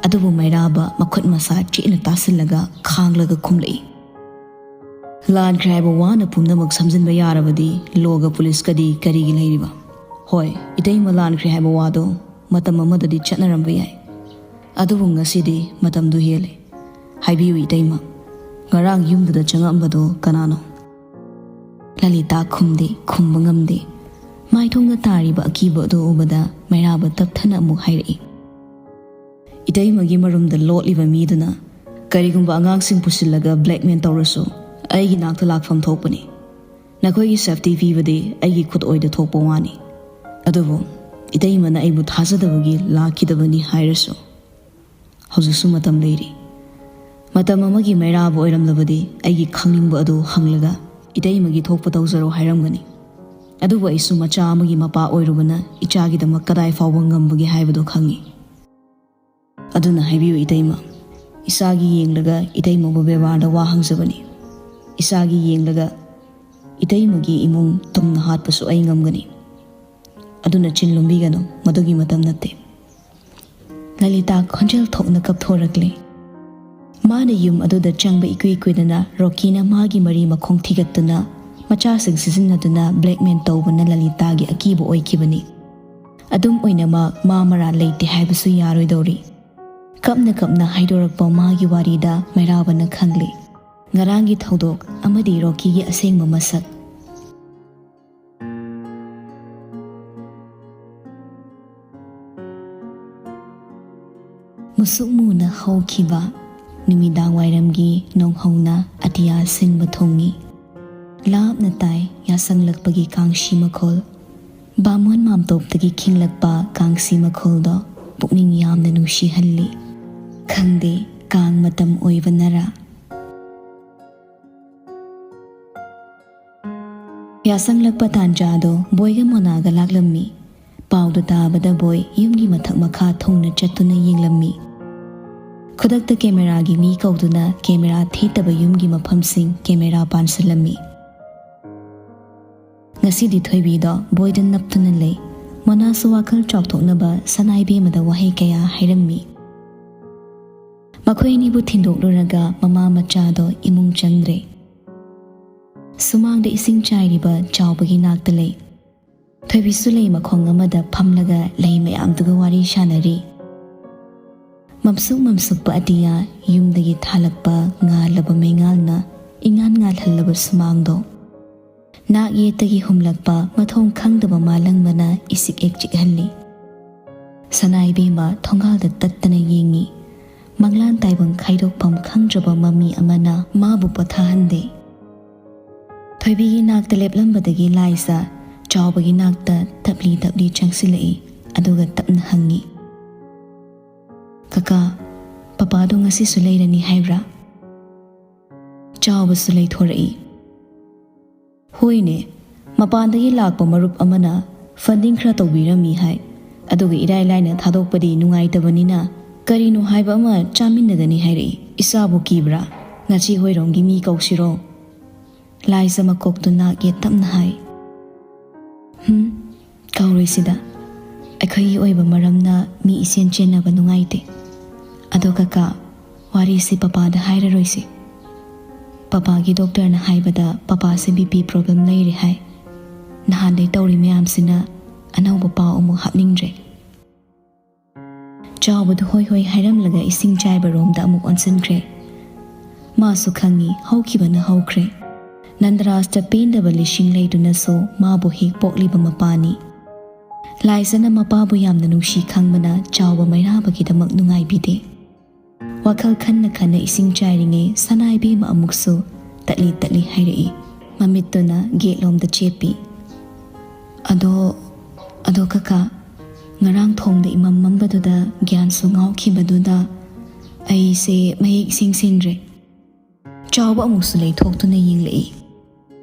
ꯑꯗꯨꯕꯨ ꯃꯩꯔꯥꯕ ꯃꯈꯨꯠ ꯃꯁꯥ ꯆꯦꯠꯅ ꯇꯥꯁꯤꯜꯂꯒ ꯈꯥꯡꯂꯒ ꯈꯨꯝꯂꯛꯏ꯫ "ꯂꯥꯟꯈ꯭ꯔꯦ ꯍꯥꯏꯕ ꯋꯥꯅ ꯄꯨꯝꯅꯃꯛ ꯁꯝꯖꯤꯟꯕ ꯌꯥꯔꯕꯗꯤ ꯂꯣꯒ ꯄꯨꯂꯤꯁꯀꯗꯤ ꯀꯔꯤꯒꯤ ꯂꯩꯔꯤꯕ? ꯍꯣꯏ, ꯏꯇꯩꯃ ꯂꯥꯟꯈ꯭ꯔꯦ ꯍꯥꯏꯕ ꯋꯥꯗꯣ ꯃꯇꯝ ꯑꯃꯗꯗꯤ ꯆꯠꯅꯔꯝꯕ ꯌꯥꯏ, ꯑꯗꯨꯕꯨ ꯉꯁꯤꯗꯤ ꯃꯇꯝꯗꯨ ꯍꯦꯜꯂꯦ꯫ ꯍꯥꯏꯕꯤꯌꯨ ꯏꯇꯩꯃ, ꯉꯔꯥꯡ ꯌꯨꯝꯗꯨꯗ ꯆꯪꯉꯛꯑꯝꯕꯗꯣ ꯀꯅꯥꯅꯣ?" ꯂꯂꯤꯇꯥ ꯈꯨꯝꯗꯦ, ꯈꯨꯝꯕ ꯉꯝꯗꯦ꯫ ꯃꯥꯏꯊꯣꯡꯗ ꯇꯥꯔꯤꯕ ꯑꯀꯤꯕ ꯑꯗꯨ ꯎꯕꯗ ꯃꯩꯔꯥꯕ ꯇꯞꯊꯅ ꯑꯃꯨꯛ ꯍꯥꯏꯔꯛꯏ꯫ "ꯏꯇꯩꯃꯒꯤ ꯃꯔꯨꯝꯗ ꯂꯣꯠꯂꯤꯕ ꯃꯤꯗꯨꯅ ꯀꯔꯤꯒꯨꯝꯕ ꯑꯉꯥꯡꯁꯤꯡ ꯄꯨꯁꯤꯜꯂꯒ blackmail ꯇꯧꯔꯁꯨ ꯑꯩꯒꯤ ꯅꯥꯛꯇ ꯂꯥꯛꯐꯝ ꯊꯣꯛꯄꯅꯤ꯫ ꯅꯈꯣꯏꯒꯤ safety ꯄꯤꯕꯗꯤ ꯑꯩꯒꯤ ꯈꯨꯠ ꯑꯣꯏꯗ ꯊꯣꯛꯄ ꯋꯥꯅꯤ꯫ ꯑꯗꯨꯕꯨ ꯏꯇꯩꯃꯅ ꯑꯩꯕꯨ ꯊꯥꯖꯗꯕꯒꯤ ꯂꯥꯛꯈꯤꯗꯕꯅꯤ ꯍꯥꯏꯔꯁꯨ ꯍꯧꯖꯤꯛꯁꯨ ꯃꯇꯝ ꯂꯩꯔꯤ꯫ ꯃꯇꯝ ꯑꯃꯒꯤ ꯃꯩꯔꯥꯕ ꯑꯣꯏꯔꯝꯂꯕꯗꯤ ꯑꯩꯒꯤ ꯈꯪꯅꯤꯡꯕ ꯑꯗꯨ ꯍꯪꯂꯒ ꯏꯇꯩꯃꯒꯤ ꯊꯣꯛꯄ ꯇꯧꯖꯔꯣ ꯍꯥꯏꯔꯝꯒꯅꯤ꯫ ꯑꯗꯨꯕꯨ ꯑꯩꯁꯨ ꯃꯆꯥ ꯑꯃꯒꯤ ꯃꯄꯥ ꯑꯣꯏꯔꯨꯕꯅ ꯏꯆꯥꯒꯤꯗꯃꯛ ꯀꯗꯥꯏ ꯐꯥꯎꯕ ꯉꯝꯕꯒꯦ ꯍꯥꯏꯕꯗꯨ ꯈꯪꯏ꯫ ꯑꯗꯨꯅ ꯍꯥꯏꯕꯤꯌꯨ ꯏꯇꯩꯃ, ꯏꯆꯥꯒꯤ ꯌꯦꯡꯂꯒ ꯏꯇꯩꯃꯕꯨ ꯕꯦꯕꯥꯔꯗ ꯋꯥ ꯍꯪꯖꯕꯅꯤ꯫ ꯏꯆꯥꯒꯤ ꯌꯦꯡꯂꯒ ꯏꯇꯩꯃꯒꯤ ꯏꯃꯨꯡ ꯇꯨꯝꯅ ꯍꯥꯠꯄꯁꯨ ꯑꯩ ꯉꯝꯒꯅꯤ꯫ ꯑꯗꯨꯅ ꯆꯤꯟ ꯂꯨꯝꯕꯤꯒꯅꯨ, ꯃꯗꯨꯒꯤ ꯃꯇꯝ ꯅꯠꯇꯦ꯫" ꯂꯂꯤꯇꯥ ꯈꯣꯟꯖꯦꯜ ꯊꯣꯛꯅ ꯀꯞꯊꯣꯔꯛꯂꯦ꯫ ꯃꯥꯅ ꯌꯨꯝ ꯑꯗꯨꯗ ꯆꯪꯕ ꯏꯀꯨꯏ ꯀꯨꯏꯗꯅ ꯔꯣꯀꯤꯅ ꯃꯥꯒꯤ ꯃꯔꯤ ꯃꯈꯣꯡ ꯊꯤꯒꯠꯇꯨꯅ ꯃꯆꯥꯁꯤꯡ ꯁꯤꯖꯤꯟꯅꯗꯨꯅ blackmail ꯇꯧꯕꯅ ꯂꯂꯤꯇꯥꯒꯤ ꯑꯀꯤꯕ ꯑꯣꯏꯈꯤꯕꯅꯤ꯫ ꯑꯗꯨꯝ ꯑꯣꯏꯅꯃꯛ ꯃꯥ ꯃꯔꯥꯜ ꯂꯩꯇꯦ ꯍꯥꯏꯕꯁꯨ ꯌꯥꯔꯣꯏꯗꯧꯔꯤ꯫ ꯀꯞꯅ ꯀꯞꯅ ꯍꯥꯏꯗꯣꯔꯛꯄ ꯃꯥꯒꯤ ꯋꯥꯔꯤꯗ ꯃꯩꯔꯥꯕꯅ ꯈꯪꯂꯦ꯫ ꯉꯔꯥꯡꯒꯤ ꯊꯧꯗꯣꯛ ꯑꯃꯗꯤ ꯔꯣꯀꯤꯒꯤ ꯑꯁꯦꯡꯕ ꯃꯁꯛ꯫ ꯃꯨꯁꯨꯛ ꯃꯨꯅ ꯍꯧꯈꯤꯕ ꯅꯨꯃꯤꯗꯥꯡ ꯋꯥꯏꯔꯝꯒꯤ ꯅꯣꯡꯍꯧꯅ ꯑꯇꯤꯌꯥ ꯁꯤꯟꯕ ꯊꯨꯡꯉꯤ꯫ ꯂꯥꯞꯅ ꯇꯥꯏ ꯌꯥꯁꯪꯂꯛꯄꯒꯤ ꯀꯥꯡꯁꯤ ꯃꯈꯣꯜ꯫ ꯕꯥꯃꯣꯟ ꯃꯥꯝꯇꯣꯞꯇꯒꯤ ꯈꯤꯡꯂꯛꯄ ꯀꯥꯡꯁꯤ ꯃꯈꯣꯜꯗꯣ ꯄꯨꯛꯅꯤꯡ ꯌꯥꯝꯅ ꯅꯨꯡꯁꯤꯍꯜꯂꯤ꯫ ꯈꯪꯗꯦ, ꯀꯥꯡ ꯃꯇꯝ ꯑꯣꯏꯕꯅꯔꯥ? ꯌꯥꯁꯪꯂꯛꯄ ꯇꯥꯟꯖꯥꯗꯣ ꯕꯣꯏꯒ ꯃꯣꯅꯥꯒ ꯂꯥꯛꯂꯝꯃꯤ꯫ ꯄꯥꯎꯗꯨ ꯇꯥꯕꯗ ꯕꯣꯏ ꯌꯨꯝꯒꯤ ꯃꯊꯛ ꯃꯈꯥ ꯊꯨꯡꯅ ꯆꯠꯇꯨꯅ ꯌꯦꯡꯂꯝꯃꯤ꯫ ꯈꯨꯗꯛꯇ ꯀꯦꯃꯦꯔꯥꯒꯤ ꯃꯤ ꯀꯧꯗꯨꯅ ꯀꯦꯃꯦꯔꯥ ꯊꯦꯠꯇꯕ ꯌꯨꯝꯒꯤ ꯃꯐꯝꯁꯤꯡ ꯀꯦꯃꯦꯔꯥ ꯄꯥꯟꯁꯤꯜꯂꯝꯃꯤ꯫ ꯉꯁꯤꯗꯤ ꯊꯣꯏꯕꯤꯗꯣ ꯕꯣꯏꯗ ꯅꯞꯇꯨꯅ ꯂꯩ꯫ ꯃꯣꯅꯥꯁꯨ ꯋꯥꯈꯜ ꯆꯥꯎꯊꯣꯛꯅꯕ ꯁꯅꯥ ꯏꯕꯦꯝꯃꯗ ꯋꯥꯍꯩ ꯀꯌꯥ ꯍꯥꯏꯔꯝꯃꯤ꯫ ꯃꯈꯣꯏ ꯑꯅꯤꯕꯨ ꯊꯤꯟꯗꯣꯛꯂꯨꯔꯒ ꯃꯃꯥ ꯃꯆꯥꯗꯣ ꯏꯃꯨꯡ ꯆꯪꯗ꯭ꯔꯦ꯫ ꯁꯨꯃꯥꯡꯗ ꯏꯁꯤꯡ ꯆꯥꯏꯔꯤꯕ ꯆꯥꯎꯕꯒꯤ ꯅꯥꯛꯇ ꯂꯩ꯫ ꯊꯣꯏꯕꯤꯁꯨ ꯂꯩ ꯃꯈꯣꯡ ꯑꯃꯗ ꯐꯝꯂꯒ ꯂꯩ ꯃꯌꯥꯝꯗꯨꯒ ꯋꯥꯔꯤ ꯁꯥꯟꯅꯔꯤ꯫ ꯃꯝꯁꯨꯛ ꯃꯝꯁꯨꯛꯄ ꯑꯇꯤꯌꯥ, ꯌꯨꯝꯗꯒꯤ ꯊꯥꯜꯂꯛꯄ ꯉꯥꯜꯂꯕ ꯃꯩꯉꯥꯜꯅ ꯏꯉꯥꯟ ꯉꯥꯜꯍꯜꯂꯕ ꯁꯨꯃꯥꯡꯗꯣ, ꯅꯥꯛ ꯌꯦꯠꯇꯒꯤ ꯍꯨꯝꯂꯛꯄ ꯃꯊꯣꯡ ꯈꯪꯗꯕ ꯃꯥꯂꯪꯕꯅ ꯏꯁꯤꯛ ꯍꯦꯛ ꯆꯤꯛꯍꯜꯂꯤ꯫ ꯁꯅꯥ ꯏꯕꯦꯝꯃ ꯊꯣꯡꯒꯥꯜꯗ ꯇꯠꯇꯅ ꯌꯦꯡꯉꯤ꯫ ꯃꯪꯂꯥꯟ ꯇꯥꯏꯕꯪ ꯈꯥꯏꯗꯣꯛꯐꯝ ꯈꯪꯗ꯭ꯔꯕ ꯃꯃꯤ ꯑꯃꯅ ꯃꯥꯕꯨ ꯄꯣꯊꯥꯍꯟꯗꯦ꯫ ꯊꯣꯏꯕꯤꯒꯤ ꯅꯥꯛꯇ ꯂꯦꯞꯂꯝꯕꯗꯒꯤ ꯂꯥꯏꯖ ꯆꯥꯎꯕꯒꯤ ꯅꯥꯛꯇ ꯇꯞꯂꯤ ꯇꯞꯂꯤ ꯆꯪꯁꯤꯜꯂꯛꯏ, ꯑꯗꯨꯒ ꯇꯞꯅ ꯍꯪꯉꯤ, "ꯀꯀꯥ, ꯄꯄꯥꯗꯣ ꯉꯁꯤꯁꯨ ꯂꯩꯔꯅꯤ ꯍꯥꯏꯕ꯭ꯔꯥ?" ꯆꯥꯎꯕꯁꯨ ꯂꯩꯊꯣꯔꯛꯏ꯫ "ꯍꯣꯏꯅꯦ, ꯃꯄꯥꯟꯗꯒꯤ ꯂꯥꯛꯄ ꯃꯔꯨꯞ ꯑꯃꯅ funding ꯈꯔ ꯇꯧꯕꯤꯔꯝꯃꯤ ꯍꯥꯏ꯫ ꯑꯗꯨꯒ ꯏꯔꯥꯏ ꯂꯥꯏꯅ ꯊꯥꯗꯣꯛꯄꯗꯤ ꯅꯨꯡꯉꯥꯏꯇꯕꯅꯤꯅ ꯀꯔꯤꯅꯣ ꯍꯥꯏꯕ ꯑꯃ ꯆꯥꯃꯤꯟꯅꯒꯅꯤ ꯍꯥꯏꯔꯛꯏ꯫ ꯏꯆꯥꯕꯨ ꯀꯤꯕ꯭ꯔꯥ? ꯅꯆꯦ ꯍꯣꯏꯔꯣꯝꯒꯤ ꯃꯤ ꯀꯧꯁꯤꯔꯣ?" ꯂꯥꯏꯖ ꯃꯀꯣꯛꯇꯨ ꯅꯥꯛ ꯌꯦꯠ ꯇꯞꯅ ꯍꯥꯏ, "ꯍꯝ, ꯀꯧꯔꯣꯏꯁꯤꯗ꯫ ꯑꯩꯈꯣꯏꯒꯤ ꯑꯣꯏꯕ ꯃꯔꯝꯅ ꯃꯤ ꯏꯆꯦꯟ ꯆꯦꯟꯅꯕ ꯅꯨꯡꯉꯥꯏꯇꯦ꯫ ꯑꯗꯣ ꯀꯀꯥ, ꯋꯥꯔꯤꯁꯤ ꯄꯄꯥꯗ ꯍꯥꯏꯔꯔꯣꯏꯁꯤ꯫ ꯄꯄꯥꯒꯤ ꯗꯣꯛꯇꯔꯅ ꯍꯥꯏꯕꯗ ꯄꯄꯥꯁꯦ BP problem ꯂꯩꯔꯦ ꯍꯥꯏ꯫ ꯅꯍꯥꯟꯗꯩ ꯇꯧꯔꯤ ꯃꯌꯥꯝꯁꯤꯅ ꯑꯅꯧꯕ ꯄꯥꯎ ꯑꯃꯨꯛ ꯍꯥꯞꯅꯤꯡꯗ꯭ꯔꯦ꯫" ꯆꯥꯎꯕꯗꯨ ꯍꯣꯏ ꯍꯣꯏ ꯍꯥꯏꯔꯝꯂꯒ ꯏꯁꯤꯡ ꯆꯥꯏꯕ ꯔꯣꯝꯗ ꯑꯃꯨꯛ ꯑꯣꯟꯁꯤꯟꯈ꯭ꯔꯦ꯫ ꯃꯥꯁꯨ ꯈꯪꯉꯤ, ꯍꯧꯈꯤꯕꯅ ꯍꯧꯈ꯭ꯔꯦ꯫ ꯅꯟꯗꯔꯥꯖꯇ ꯄꯦꯟꯗꯕ ꯂꯤꯁꯤꯡ ꯂꯩꯗꯨꯅꯁꯨ ꯃꯥꯕꯨ ꯍꯦꯛ ꯄꯣꯛꯂꯤꯕ ꯃꯄꯥꯅꯤ꯫ ꯂꯥꯏꯖꯅ ꯃꯄꯥꯕꯨ ꯌꯥꯝꯅ ꯅꯨꯡꯁꯤ ꯈꯪꯕꯅ ꯆꯥꯎꯕ ꯃꯩꯔꯥꯕꯒꯤꯗꯃꯛ ꯅꯨꯡꯉꯥꯏꯕꯤꯗꯦ꯫ ꯋꯥꯈꯜ ꯈꯟꯅ ꯈꯟꯅ ꯏꯁꯤꯡ ꯆꯥꯏꯔꯤꯉꯩ ꯁꯅꯥ ꯏꯕꯦꯝꯃ ꯑꯃꯨꯛꯁꯨ ꯇꯠꯂꯤ ꯇꯠꯂꯤ ꯍꯥꯏꯔꯛꯏ꯫ ꯃꯃꯤꯠꯇꯨꯅ ꯒꯦꯠꯂꯣꯝꯗ ꯆꯦꯞꯄꯤ꯫ "ꯑꯗꯣ, ꯑꯗꯣ ꯀꯀꯥ, ꯉꯔꯥꯡ ꯊꯣꯡꯗ ꯏꯃꯝ ꯃꯝꯕꯗꯨꯗ ꯒ꯭ꯌꯥꯟꯁꯨ ꯉꯥꯎꯈꯤꯕꯗꯨꯗ ꯑꯩꯁꯦ ꯃꯌꯦꯛ ꯏꯁꯦꯡ ꯁꯦꯡꯗ꯭ꯔꯦ꯫" ꯆꯥꯎꯕ ꯑꯃꯨꯛꯁꯨ ꯂꯩꯊꯣꯛꯇꯨꯅ ꯌꯦꯡꯂꯛꯏ꯫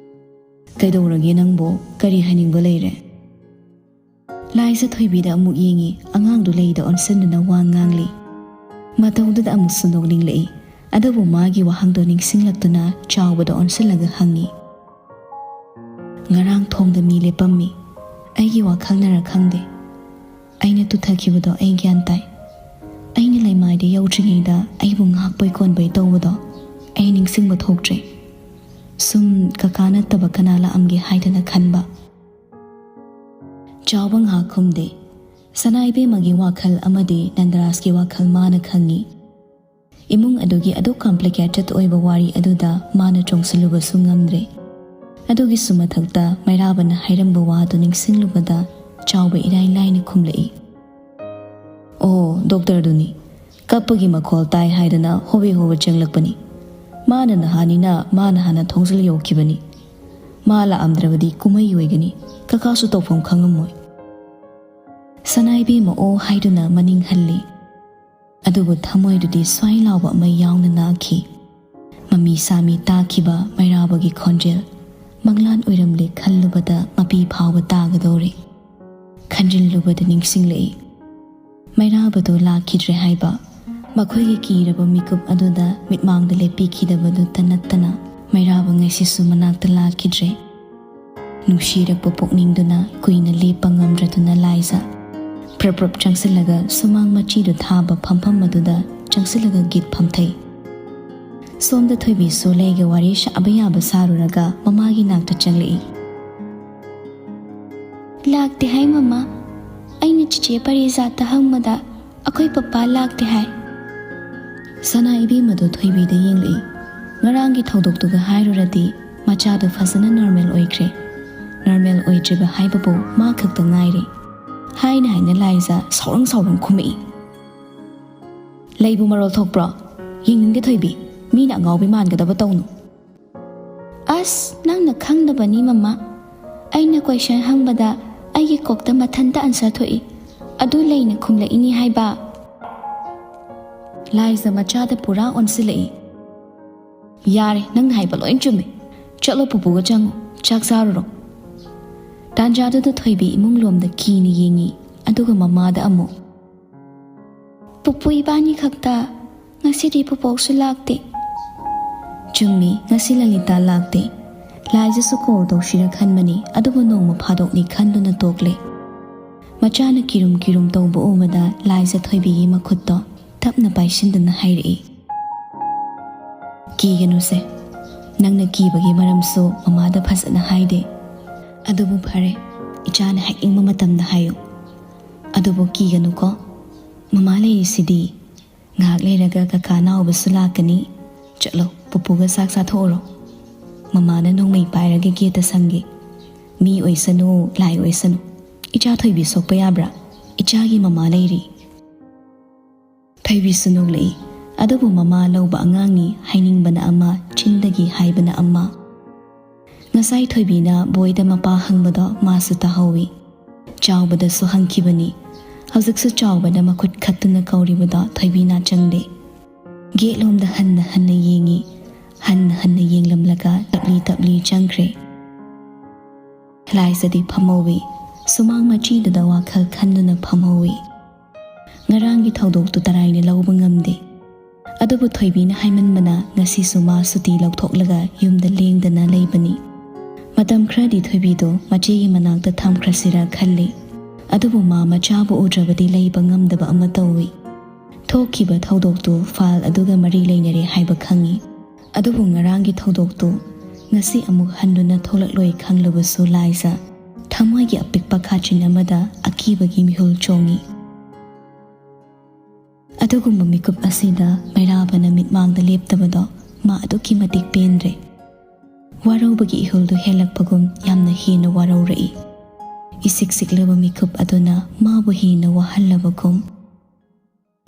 "ꯀꯩꯗꯧꯔꯒꯦ ꯅꯪꯕꯣ? ꯀꯔꯤ ꯍꯥꯏꯅꯤꯡꯕ ꯂꯩꯔꯦ?" ꯂꯥꯏꯖ ꯊꯣꯏꯕꯤꯗ ꯑꯃꯨꯛ ꯌꯦꯡꯉꯤ꯫ ꯑꯉꯥꯡꯗꯨ ꯂꯩꯗ ꯑꯣꯟꯁꯤꯟꯗꯨꯅ ꯋꯥ ꯉꯥꯡꯂꯤ꯫ ꯃꯇꯧꯗꯨꯗ ꯑꯃꯨꯛꯁꯨ ꯅꯣꯛꯅꯤꯡꯂꯛꯏ꯫ ꯑꯗꯨꯕꯨ ꯃꯥꯒꯤ ꯋꯥꯍꯪꯗꯣ ꯅꯤꯡꯁꯤꯡꯂꯛꯇꯨꯅ ꯆꯥꯎꯕꯗ ꯑꯣꯟꯁꯤꯜꯂꯒ ꯍꯪꯉꯤ, "ꯉꯔꯥꯡ ꯊꯣꯡꯗ ꯃꯤ ꯂꯦꯞꯄꯝꯃꯤ꯫ ꯑꯩꯒꯤ ꯋꯥꯈꯜꯅꯔ ꯈꯪꯗꯦ, ꯑꯩꯅ ꯇꯨꯊꯈꯤꯕꯗꯣ ꯑꯩ ꯒ꯭ꯌꯥꯟ ꯇꯥꯏ꯫ ꯑꯩꯅ ꯂꯩꯃꯥꯏꯗ ꯌꯧꯗ꯭ꯔꯤꯉꯩꯗ ꯑꯩꯕꯨ ꯉꯥꯛꯄꯩ ꯀꯣꯟꯕꯩ ꯇꯧꯕꯗꯣ ꯑꯩ ꯅꯤꯡꯁꯤꯡꯕ ꯊꯣꯛꯇ꯭ꯔꯦ꯫ ꯁꯨꯝ ꯀꯀꯥ ꯅꯠꯇꯕ ꯀꯅꯥ ꯂꯥꯛꯑꯝꯒꯦ ꯍꯥꯏꯗꯅ ꯈꯟꯕ꯫" ꯆꯥꯎꯕ ꯉꯥꯏꯍꯥꯛ ꯈꯨꯝꯗꯦ꯫ ꯁꯅꯥ ꯏꯕꯦꯝꯃꯒꯤ ꯋꯥꯈꯜ ꯑꯃꯗꯤ ꯅꯟꯗꯔꯥꯖꯀꯤ ꯋꯥꯈꯜ ꯃꯥꯅ ꯈꯪꯉꯤ꯫ ꯏꯃꯨꯡ ꯑꯗꯨꯒꯤ ꯑꯗꯨꯛ complicated ꯑꯣꯏꯕ ꯋꯥꯔꯤ ꯑꯗꯨꯗ ꯃꯥꯅ ꯆꯣꯡꯁꯤꯜꯂꯨꯕꯁꯨ ꯉꯝꯗ꯭ꯔꯦ꯫ ꯑꯗꯨꯒꯤꯁꯨ ꯃꯊꯛꯇ ꯃꯩꯔꯥꯕꯅ ꯍꯥꯏꯔꯝꯕ ꯋꯥꯗꯨ ꯅꯤꯡꯁꯤꯡꯂꯨꯕꯗ ꯆꯥꯎꯕ ꯏꯔꯥꯏ ꯂꯥꯏꯅ ꯈꯨꯝꯂꯛꯏ, "ꯑꯣ, ꯗꯣꯛꯇꯔꯗꯨꯅꯤ꯫ ꯀꯞꯄꯒꯤ ꯃꯈꯣꯜ ꯇꯥꯏ ꯍꯥꯏꯗꯅ ꯍꯣꯕꯦ ꯍꯣꯕꯦ ꯆꯪꯂꯛꯄꯅꯤ꯫ ꯃꯥꯅ ꯅꯍꯥꯅꯤꯅ ꯃꯥꯅ ꯍꯥꯟꯅ ꯊꯣꯡꯖꯤꯜ ꯌꯧꯈꯤꯕꯅꯤ꯫ ꯃꯥ ꯂꯥꯛꯑꯝꯗ꯭ꯔꯕꯗꯤ ꯀꯨꯝꯍꯩ ꯑꯣꯏꯒꯅꯤ꯫ ꯀꯀꯥꯁꯨ ꯇꯧꯐꯝ ꯈꯪꯉꯝꯃꯣꯏ꯫" ꯁꯅꯥ ꯏꯕꯦꯝꯃ ꯑꯣ ꯍꯥꯏꯗꯨꯅ ꯃꯅꯤꯡ ꯍꯜꯂꯤ꯫ ꯑꯗꯨꯕꯨ ꯊꯃꯣꯏꯗꯨꯗꯤ ꯁ꯭ꯋꯥꯏ ꯂꯥꯎꯕ ꯑꯃ ꯌꯥꯎꯅ ꯅꯥꯈꯤ꯫ ꯃꯃꯤ ꯁꯥꯃꯤ ꯇꯥꯈꯤꯕ ꯃꯩꯔꯥꯕꯒꯤ ꯈꯣꯟꯖꯦꯜ ꯃꯪꯂꯥꯟ ꯑꯣꯏꯔꯝꯂꯦ ꯈꯜꯂꯨꯕꯗ ꯃꯄꯤ ꯐꯥꯎꯕ ꯇꯥꯒꯗꯧꯔꯦ꯫ ꯈꯟꯖꯤꯜꯂꯨꯕꯗ ꯅꯤꯡꯁꯤꯡꯂꯛꯏ, ꯃꯩꯔꯥꯕꯗꯣ ꯂꯥꯛꯈꯤꯗ꯭ꯔꯦ ꯍꯥꯏꯕ꯫ ꯃꯈꯣꯏꯒꯤ ꯀꯤꯔꯕ ꯃꯤꯀꯨꯞ ꯑꯗꯨꯗ ꯃꯤꯠꯃꯥꯡꯗ ꯂꯦꯞꯄꯤꯈꯤꯗꯕꯗꯨꯇ ꯅꯠꯇꯅ ꯃꯩꯔꯥꯕ ꯉꯁꯤꯁꯨ ꯃꯅꯥꯛꯇ ꯂꯥꯛꯈꯤꯗ꯭ꯔꯦ꯫ ꯅꯨꯡꯁꯤꯔꯛꯄ ꯄꯨꯛꯅꯤꯡꯗꯨꯅ ꯀꯨꯏꯅ ꯂꯦꯞꯄ ꯉꯝꯗ꯭ꯔꯗꯨꯅ ꯂꯥꯏꯖ ꯄ꯭ꯔꯞ ꯄ꯭ꯔꯞ ꯆꯪꯁꯤꯜꯂꯒ ꯁꯨꯃꯥꯡ ꯃꯆꯤꯗꯨ ꯊꯥꯕ ꯐꯝꯐꯝ ꯑꯗꯨꯗ ꯆꯪꯁꯤꯜꯂꯒ ꯒꯤꯠ ꯐꯝꯊꯩ꯫ ꯁꯣꯝꯗ ꯊꯣꯏꯕꯤꯁꯨ ꯂꯩꯒ ꯋꯥꯔꯤ ꯁꯥꯕ ꯌꯥꯕ ꯁꯥꯔꯨꯔꯒ ꯃꯃꯥꯒꯤ ꯅꯥꯛꯇ ꯆꯪꯂꯛꯏ꯫ "ꯂꯥꯛꯇꯦ ꯍꯥꯏ ꯃꯃꯥ꯫ ꯑꯩꯅ ꯆꯤꯆꯦ ꯄꯔꯤꯖꯥꯠꯇ ꯍꯪꯕꯗ ꯑꯩꯈꯣꯏ ꯄꯄꯥ ꯂꯥꯛꯇꯦ ꯍꯥꯏ꯫" ꯁꯅꯥ ꯏꯕꯦꯝꯃꯗꯣ ꯊꯣꯏꯕꯤꯗ ꯌꯦꯡꯂꯛꯏ꯫ ꯉꯔꯥꯡꯒꯤ ꯊꯧꯗꯣꯛꯇꯨꯒ ꯍꯥꯏꯔꯨꯔꯗꯤ ꯃꯆꯥꯗꯣ ꯐꯖꯅ normal ꯑꯣꯏꯈ꯭ꯔꯦ꯫ Normal ꯑꯣꯏꯗ꯭ꯔꯤꯕ ꯍꯥꯏꯕꯕꯨ ꯃꯥ ꯈꯛꯇ ꯉꯥꯏꯔꯦ꯫ ꯍꯥꯏꯅ ꯍꯥꯏꯅ ꯂꯥꯏꯖ ꯁꯥꯎꯔꯪ ꯁꯥꯎꯔꯪ ꯈꯨꯝꯃꯛꯏ꯫ "ꯂꯩꯕꯨ ꯃꯔꯣꯜ ꯊꯣꯛꯄ꯭ꯔꯣ? ꯌꯦꯡꯅꯤꯡꯗꯦ ꯊꯣꯏꯕꯤ, ꯃꯤꯅ ꯑꯉꯥꯎꯕꯤ ꯃꯥꯟꯒꯗꯕ ꯇꯧꯅꯨ꯫" "ꯑꯁ, ꯅꯪꯅ ꯈꯪꯗꯕꯅꯤ ꯃꯃꯥ꯫ ꯑꯩꯅ question ꯍꯪꯕꯗ ꯑꯩꯒꯤ ꯀꯣꯛꯇ ꯃꯊꯟꯇ answer ꯊꯣꯛꯏ꯫ ꯑꯗꯨ ꯂꯩꯅ ꯈꯨꯝꯂꯛꯏꯅꯤ ꯍꯥꯏꯕ꯫" ꯂꯥꯏꯖ ꯃꯆꯥꯗ ꯄꯨꯔꯥ ꯑꯣꯟꯁꯤꯜꯂꯛꯏ꯫ "ꯌꯥꯔꯦ, ꯅꯪꯅ ꯍꯥꯏꯕ ꯂꯣꯏ ꯆꯨꯝꯃꯦ꯫ ꯆꯠꯂꯣ ꯄꯨꯄꯨꯒ ꯆꯪꯉꯣ, ꯆꯥꯛ ꯆꯥꯔꯨꯔꯣ꯫" ꯇꯥꯟꯖꯥꯗꯨꯗ ꯊꯣꯏꯕꯤ ꯏꯃꯨꯡ ꯂꯣꯝꯗ ꯀꯤꯅ ꯌꯦꯡꯉꯤ, ꯑꯗꯨꯒ ꯃꯃꯥꯗ ꯑꯃꯨꯛ꯫ ꯄꯨꯄꯨ ꯏꯕꯥꯅꯤ ꯈꯛꯇ꯫ ꯉꯁꯤꯗꯤ ꯄꯨꯄꯣꯛꯁꯨ ꯂꯥꯛꯇꯦ꯫ ꯆꯨꯝꯃꯤ, ꯉꯁꯤ ꯂꯂꯤꯇꯥ ꯂꯥꯛꯇꯦ꯫ ꯂꯥꯏꯖꯁꯨ ꯀꯣꯜ ꯇꯧꯁꯤꯔ ꯈꯟꯕꯅꯤ, ꯑꯗꯨꯕꯨ ꯅꯣꯡꯃ ꯐꯥꯗꯣꯛꯅꯤ ꯈꯟꯗꯨꯅ ꯇꯣꯛꯂꯦ꯫ ꯃꯆꯥꯅ ꯀꯤꯔꯨꯝ ꯀꯤꯔꯨꯝ ꯇꯧꯕ ꯎꯕꯗ ꯂꯥꯏꯖ ꯊꯣꯏꯕꯤꯒꯤ ꯃꯈꯨꯠꯇꯣ ꯇꯞꯅ ꯄꯥꯏꯁꯤꯟꯗꯨꯅ ꯍꯥꯏꯔꯛꯏ, "ꯀꯤꯒꯅꯨꯁꯦ, ꯅꯪꯅ ꯀꯤꯕꯒꯤ ꯃꯔꯝꯁꯨ ꯃꯃꯥꯗ ꯐꯖꯅ ꯍꯥꯏꯗꯦ꯫ ꯑꯗꯨꯕꯨ ꯐꯔꯦ, ꯏꯆꯥꯅ ꯍꯥꯏꯅꯤꯡꯕ ꯃꯇꯝꯗ ꯍꯥꯏꯌꯨ꯫ ꯑꯗꯨꯕꯨ ꯀꯤꯒꯅꯨꯀꯣ, ꯃꯃꯥ ꯂꯩꯔꯤꯁꯤꯗꯤ꯫ ꯉꯥꯏꯍꯥꯛ ꯂꯩꯔꯒ ꯀꯀꯥ ꯅꯥꯎꯕꯁꯨ ꯂꯥꯛꯀꯅꯤ꯫ ꯆꯠꯂꯣ, ꯄꯨꯄꯨꯒ ꯆꯥꯛ ꯆꯥꯊꯣꯛꯎꯔꯣ꯫ ꯃꯃꯥꯅ ꯅꯣꯡꯃꯩ ꯄꯥꯏꯔꯒ ꯒꯦꯠꯇ ꯁꯪꯒꯦ꯫ ꯃꯤ ꯑꯣꯏꯁꯅꯨ, ꯂꯥꯏ ꯑꯣꯏꯁꯅꯨ, ꯏꯆꯥ ꯊꯣꯏꯕꯤ ꯁꯣꯛꯄ ꯌꯥꯕ꯭ꯔꯥ? ꯏꯆꯥꯒꯤ ꯃꯃꯥ ꯂꯩꯔꯤ꯫" ꯊꯣꯏꯕꯤꯁꯨ ꯅꯣꯛꯂꯛꯏ꯫ ꯑꯗꯨꯕꯨ ꯃꯃꯥ ꯂꯧꯕ ꯑꯉꯥꯡꯅꯤ, ꯍꯥꯏꯅꯤꯡꯕꯅ ꯑꯃ, ꯆꯤꯟꯗꯒꯤ ꯍꯥꯏꯕꯅ ꯑꯃ꯫ ꯉꯁꯥꯏ ꯊꯣꯏꯕꯤꯅ ꯕꯣꯏꯗ ꯃꯄꯥ ꯍꯪꯕꯗꯣ ꯃꯥꯁꯨ ꯇꯥꯍꯧꯏ꯫ ꯆꯥꯎꯕꯗꯁꯨ ꯍꯪꯈꯤꯕꯅꯤ꯫ ꯍꯧꯖꯤꯛꯁꯨ ꯆꯥꯎꯕꯅ ꯃꯈꯨꯠ ꯈꯠꯇꯨꯅ ꯀꯧꯔꯤꯕꯗꯣ ꯊꯣꯏꯕꯤ ꯅꯥꯆꯪꯗꯦ꯫ ꯒꯦꯠꯂꯣꯝꯗ ꯍꯟꯅ ꯍꯟꯅ ꯌꯦꯡꯏ꯫ ꯍꯟꯅ ꯍꯟꯅ ꯌꯦꯡꯂꯝꯂꯒ ꯇꯞꯂꯤ ꯇꯞꯂꯤ ꯆꯪꯈ꯭ꯔꯦ꯫ ꯂꯥꯏꯖꯗꯤ ꯐꯝꯍꯧꯏ꯫ ꯁꯨꯃꯥꯡ ꯃꯆꯤꯗꯨꯗ ꯋꯥꯈꯜ ꯈꯟꯗꯨꯅ ꯐꯝꯍꯧꯏ꯫ ꯉꯔꯥꯡꯒꯤ ꯊꯧꯗꯣꯛꯇꯨ ꯇꯔꯥꯏꯅ ꯂꯧꯕ ꯉꯝꯗꯦ꯫ ꯑꯗꯨꯕꯨ ꯊꯣꯏꯕꯤꯅ ꯍꯥꯏꯃꯟꯕꯅ ꯉꯁꯤꯁꯨ ꯃꯥ ꯁꯨꯇꯤ ꯂꯧꯊꯣꯛꯂꯒ ꯌꯨꯝꯗ ꯂꯦꯡꯗꯅ ꯂꯩꯕꯅꯤ꯫ ꯃꯇꯝ ꯈꯔꯗꯤ ꯊꯣꯏꯕꯤꯗꯨ ꯃꯆꯦꯒꯤ ꯃꯅꯥꯛꯇ ꯊꯝꯈ꯭ꯔꯁꯤꯔ ꯈꯜꯂꯤ꯫ ꯑꯗꯨꯕꯨ ꯃꯥ ꯃꯆꯥꯕꯨ ꯎꯗ꯭ꯔꯕꯗꯤ ꯂꯩꯕ ꯉꯝꯗꯕ ꯑꯃ ꯇꯧꯏ꯫ ꯊꯣꯛꯈꯤꯕ ꯊꯧꯗꯣꯛꯇꯨ ꯐꯥꯏꯜ ꯑꯗꯨꯒ ꯃꯔꯤ ꯂꯩꯅꯔꯦ ꯍꯥꯏꯕ ꯈꯪꯏ꯫ ꯑꯗꯨꯕꯨ ꯉꯔꯥꯡꯒꯤ ꯊꯧꯗꯣꯛꯇꯨ ꯉꯁꯤ ꯑꯃꯨꯛ ꯍꯟꯗꯨꯅ ꯊꯣꯛꯂꯛꯂꯣꯏ ꯈꯪꯂꯕꯁꯨ ꯂꯥꯏꯖ ꯊꯃꯣꯏꯒꯤ ꯑꯄꯤꯛꯄ ꯈꯥꯆꯤꯟ ꯑꯃꯗ ꯑꯀꯤꯕꯒꯤ ꯃꯤꯍꯨꯜ ꯆꯣꯡꯏ꯫ ꯑꯗꯨꯒꯨꯝꯕ ꯃꯤꯀꯨꯞ ꯑꯁꯤꯗ ꯃꯩꯔꯥꯕꯅ ꯃꯤꯠꯃꯥꯡꯗ ꯂꯦꯞꯇꯕꯗꯣ ꯃꯥ ꯑꯗꯨꯛꯀꯤ ꯃꯇꯤꯛ ꯄꯦꯟꯗ꯭ꯔꯦ꯫ ꯋꯥꯔꯧꯕꯒꯤ ꯏꯍꯨꯜꯗꯨ ꯍꯦꯜꯂꯛꯄꯒꯨꯝ ꯌꯥꯝꯅ ꯍꯦꯟꯅ ꯋꯥꯔꯧꯔꯛꯏ꯫ ꯏꯁꯤꯛ ꯁꯤꯛꯂꯕ ꯃꯤꯀꯨꯞ ꯑꯗꯨꯅ ꯃꯥꯕꯨ ꯍꯦꯟꯅ ꯋꯥꯍꯜꯂꯕꯒꯨꯝ꯫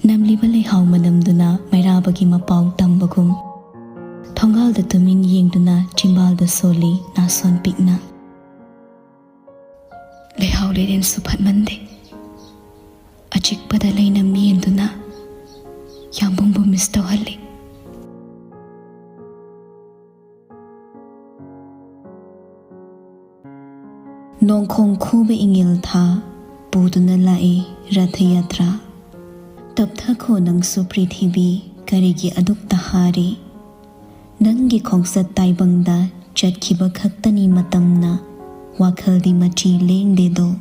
ꯅꯝꯂꯤꯕ ꯂꯩꯍꯥꯎ ꯃꯅꯝꯗꯨꯅ ꯃꯩꯔꯥꯕꯒꯤ ꯃꯄꯥꯎ ꯇꯝꯕꯒꯨꯝ꯫ ꯊꯣꯡꯒꯥꯜꯗ ꯇꯨꯃꯤꯟ ꯌꯦꯡꯗꯨꯅ ꯆꯤꯝꯕꯥꯜꯗ ꯁꯣꯜꯂꯤ ꯅꯥꯁꯣꯟ ꯄꯤꯛꯅ꯫ ꯂꯩꯍꯥꯎ ꯂꯩꯔꯦꯟꯁꯨ ꯐꯠꯃꯟꯗꯦ꯫ ꯑꯆꯤꯛꯄꯗ ꯂꯩꯅꯝ ꯌꯦꯟꯗꯨꯅ ꯌꯥꯝꯕꯨꯡꯕꯨ ꯃꯤꯁ ꯇꯧꯍꯜꯂꯤ꯫ ꯅꯣꯡꯈꯣꯡ ꯈꯨꯕ ꯏꯉꯦꯜ ꯊꯥ ꯄꯨꯗꯨꯅ ꯂꯥꯛꯏ ꯔꯊ ꯌꯥꯇ꯭ꯔꯥ꯫ ꯇꯞꯊꯈꯣ ꯅꯪꯁꯨ ꯄ꯭ꯔꯤꯊꯤꯕꯤ, ꯀꯔꯤꯒꯤ ꯑꯗꯨꯛ ꯇꯍꯥꯔꯤ? ꯅꯪꯒꯤ ꯈꯣꯡꯆꯠ ꯇꯥꯏꯕꯪꯗ ꯆꯠꯈꯤꯕ ꯈꯛꯇꯅꯤ ꯃꯇꯝꯅ, ꯋꯥꯈꯜꯗꯤ ꯃꯆꯤ ꯂꯦꯡꯗꯦꯗꯣ꯫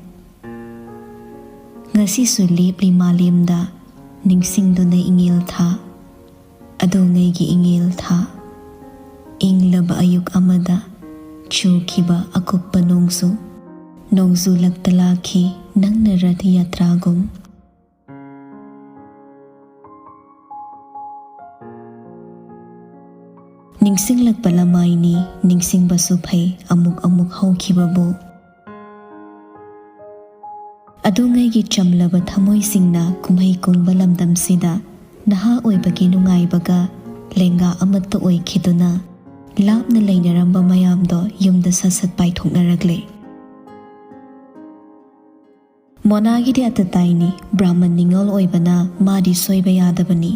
ꯉꯁꯤꯁꯨ ꯂꯦꯞꯂꯤ ꯃꯥꯂꯦꯝꯗ, ꯅꯤꯡꯁꯤꯡꯗꯨꯅ ꯏꯉꯦꯜ ꯊꯥ꯫ ꯑꯗꯣꯉꯩꯒꯤ ꯏꯉꯦꯜ ꯊꯥ꯫ ꯏꯪꯂꯕ ꯑꯌꯨꯛ ꯑꯃꯗ ꯆꯨꯈꯤꯕ ꯑꯀꯨꯞꯄ ꯅꯣꯡꯖꯨ, ꯅꯣꯡꯖꯨ ꯂꯛꯇ ꯂꯥꯛꯈꯤ ꯅꯪꯅ ꯔꯊ ꯌꯥꯇ꯭ꯔꯥꯒꯨꯝ꯫ ꯅꯤꯡꯁꯤꯡꯂꯛꯄ ꯂꯃꯥꯏꯅꯤ, ꯅꯤꯡꯁꯤꯡꯕꯁꯨ ꯐꯩ ꯑꯃꯨꯛ ꯑꯃꯨꯛ ꯍꯧꯈꯤꯕꯕꯨ꯫ ꯑꯗꯨꯉꯩꯒꯤ ꯆꯝꯂꯕ ꯊꯃꯣꯏꯁꯤꯡꯅ ꯀꯨꯝꯍꯩ ꯀꯨꯝꯕ ꯂꯝꯗꯝꯁꯤꯗ ꯅꯍꯥ ꯑꯣꯏꯕꯒꯤ ꯅꯨꯡꯉꯥꯏꯕꯒ ꯂꯦꯡꯒꯥ ꯑꯃꯠꯇ ꯑꯣꯏꯈꯤꯗꯨꯅ ꯂꯥꯞꯅ ꯂꯩꯅꯔꯝꯕ ꯃꯌꯥꯝꯗꯣ ꯌꯨꯝꯗ ꯁꯠ ꯁꯠ ꯄꯥꯏꯊꯣꯛꯅꯔꯛꯂꯦ꯫ ꯃꯣꯅꯥꯒꯤꯗꯤ ꯑꯇꯇꯥꯏꯅꯤ, ꯕ꯭ꯔꯥꯍꯃꯟ ꯅꯤꯉꯣꯜ ꯑꯣꯏꯕꯅ ꯃꯥꯗꯤ ꯁꯣꯏꯕ ꯌꯥꯗꯕꯅꯤ꯫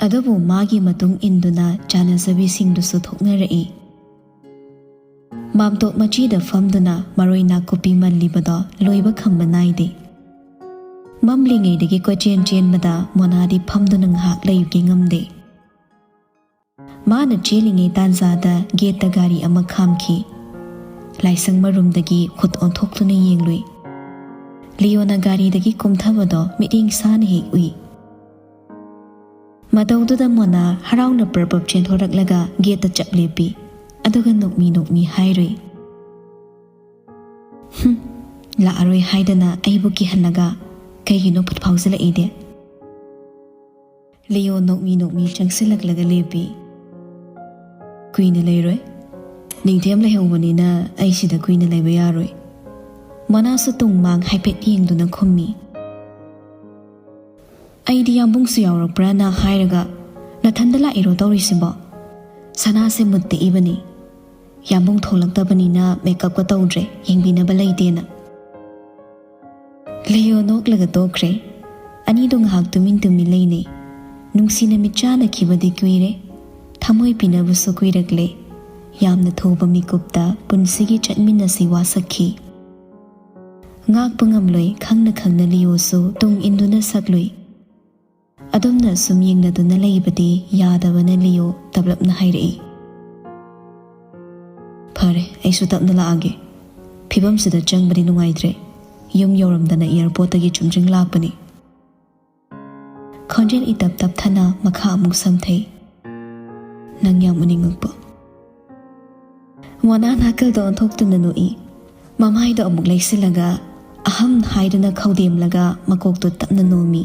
ꯑꯗꯨꯕꯨ ꯃꯥꯒꯤ ꯃꯇꯨꯡ ꯏꯟꯗꯨꯅ ꯆꯥꯅꯖꯕꯤꯁꯤꯡꯗꯨꯁꯨ ꯊꯣꯛꯅꯔꯛꯏ꯫ ꯃꯥꯝꯇꯣꯞ ꯃꯆꯤꯗ ꯐꯝꯗꯨꯅ ꯃꯔꯣꯏ ꯅꯥꯀꯨꯞꯄꯤ ꯃꯜꯂꯤꯕꯗꯣ ꯂꯣꯏꯕ ꯈꯝꯕ ꯅꯥꯏꯗꯦ꯫ ꯃꯝꯂꯤꯉꯩꯗꯒꯤ ꯀꯣꯏꯆꯦꯟ ꯆꯦꯟꯕꯗ ꯃꯣꯅꯥꯗꯤ ꯐꯝꯗꯨꯅ ꯉꯥꯏꯍꯥꯛ ꯂꯩꯒꯦ ꯉꯝꯗꯦ꯫ ꯃꯥꯅ ꯆꯦꯜꯂꯤꯉꯩ ꯇꯥꯟꯖꯥꯗ ꯒꯦꯠꯇ ꯒꯥꯔꯤ ꯑꯃ ꯈꯥꯝꯈꯤ꯫ ꯂꯥꯏꯁꯪ ꯃꯔꯨꯝꯗꯒꯤ ꯈꯨꯠ ꯑꯣꯟꯊꯣꯛꯇꯨꯅ ꯌꯦꯡꯂꯨꯏ꯫ ꯂꯤꯌꯣꯅ ꯒꯥꯔꯤꯗꯒꯤ ꯀꯨꯝꯊꯕꯗꯣ ꯃꯤꯠꯌꯦꯡ ꯁꯥꯅ ꯍꯦꯛ ꯎꯏ꯫ ꯃꯇꯧꯗꯨꯗ ꯃꯣꯅꯥ ꯍꯔꯥꯎꯅ ꯄ꯭ꯔꯞ ꯄ꯭ꯔꯞ ꯆꯦꯟꯊꯣꯔꯛꯂꯒ ꯒꯦꯠꯇ ꯆꯞ ꯂꯦꯞꯄꯤ꯫ ꯑꯗꯨꯒ ꯅꯣꯛꯃꯤ ꯅꯣꯛꯃꯤ ꯍꯥꯏꯔꯨꯏ, "ꯍꯨꯝ, ꯂꯥꯛꯑꯔꯣꯏ ꯍꯥꯏꯗꯅ ꯑꯩꯕꯨ ꯀꯤꯍꯜꯂꯒ ꯀꯩꯒꯤꯅꯣ ꯐꯨꯠ ꯐꯥꯎꯖꯤꯜꯂꯛꯏꯗꯤ?" ꯂꯤꯌꯣ ꯅꯣꯛꯃꯤ ꯅꯣꯛꯃꯤ ꯆꯪꯁꯤꯜꯂꯛꯂꯒ ꯂꯦꯞꯄꯤ꯫ "ꯀꯨꯏꯅ ꯂꯩꯔꯣꯏ꯫ ꯅꯤꯡꯊꯦꯝ ꯂꯩꯍꯧꯕꯅꯤꯅ ꯑꯩ ꯁꯤꯗ ꯀꯨꯏꯅ ꯂꯩꯕ ꯌꯥꯔꯣꯏ꯫" ꯃꯣꯅꯥꯁꯨ ꯇꯨꯡ ꯃꯥꯡ ꯍꯥꯏꯐꯦꯠ ꯌꯦꯡꯗꯨꯅ ꯈꯨꯝꯃꯤ꯫ "ꯑꯩꯗꯤ ꯌꯥꯝꯕꯨꯡꯁꯨ ꯌꯥꯎꯔꯛꯄ꯭ꯔꯥꯅ ꯍꯥꯏꯔꯒ ꯅꯊꯟꯗ ꯂꯥꯛꯏꯔꯣ ꯇꯧꯔꯤꯁꯤꯕꯣ? ꯁꯅꯥꯁꯦ ꯃꯨꯠꯇ ꯏꯕꯅꯤ꯫ ꯌꯥꯝꯕꯨꯡ ꯊꯣꯛꯂꯛꯇꯕꯅꯤꯅ ꯃꯦꯀꯞꯀ ꯇꯧꯗ꯭ꯔꯦ, ꯌꯦꯡꯕꯤꯅꯕ ꯂꯩꯇꯦꯅ꯫" ꯂꯤꯌꯣ ꯅꯣꯛꯂꯒ ꯇꯣꯛꯈ꯭ꯔꯦ꯫ ꯑꯅꯤꯗꯣ ꯉꯥꯏꯍꯥꯛ ꯇꯨꯃꯤꯟ ꯇꯨꯃꯤꯟ ꯂꯩꯅꯩ꯫ ꯅꯨꯡꯁꯤꯅ ꯃꯤꯠꯆꯥꯟꯅꯈꯤꯕꯗꯤ ꯀꯨꯏꯔꯦ꯫ ꯊꯃꯣꯏ ꯄꯤꯅꯕꯁꯨ ꯀꯨꯏꯔꯛꯂꯦ꯫ ꯌꯥꯝꯅ ꯊꯨꯕ ꯃꯤꯀꯨꯞꯇ ꯄꯨꯟꯁꯤꯒꯤ ꯆꯠꯃꯤꯟꯅꯁꯤ ꯋꯥꯁꯛꯈꯤ꯫ ꯉꯥꯛꯄ ꯉꯝꯂꯣꯏ ꯈꯪꯅ ꯈꯪꯅ ꯂꯤꯌꯣꯁꯨ ꯇꯨꯡ ꯏꯟꯗꯨꯅ ꯁꯛꯂꯨꯏ꯫ ꯑꯗꯨꯝꯅ ꯁꯨꯝ ꯌꯦꯡꯅꯗꯨꯅ ꯂꯩꯕꯗꯤ ꯌꯥꯗꯕꯅ ꯂꯤꯌꯣ ꯇꯞꯂꯞꯅ ꯍꯥꯏꯔꯛꯏ꯫ "ꯐꯔꯦ, ꯑꯩꯁꯨ ꯇꯞꯅ ꯂꯥꯛꯑꯒꯦ꯫ ꯐꯤꯕꯝꯁꯤꯗ ꯆꯪꯕꯗꯤ ꯅꯨꯡꯉꯥꯏꯇ꯭ꯔꯦ꯫ ꯌꯨꯝ ꯌꯧꯔꯝꯗꯅ ꯑꯦꯌꯥꯔꯄꯣꯔꯠꯇꯒꯤ ꯆꯨꯝꯗ꯭ꯔꯤꯡ ꯂꯥꯛꯄꯅꯤ꯫" ꯈꯣꯟꯖꯦꯜ ꯏꯇꯞ ꯇꯞꯊꯅ ꯃꯈꯥ ꯑꯃꯨꯛ ꯁꯝꯊꯩ꯫ "ꯅꯪ ꯌꯥꯝ ꯎꯅꯤꯡꯉꯛꯄ꯫" ꯃꯣꯅꯥ ꯅꯥꯀꯜꯗ ꯑꯣꯟꯊꯣꯛꯇꯨꯅ ꯅꯣꯛꯏ꯫ ꯃꯃꯥꯏꯗꯣ ꯑꯃꯨꯛ ꯂꯩꯁꯤꯜꯂꯒ ꯑꯍꯝ ꯍꯥꯏꯗꯨꯅ ꯈꯧꯗꯦꯝꯂꯒ ꯃꯀꯣꯛꯇꯣ ꯇꯞꯅ ꯅꯣꯝꯃꯤ꯫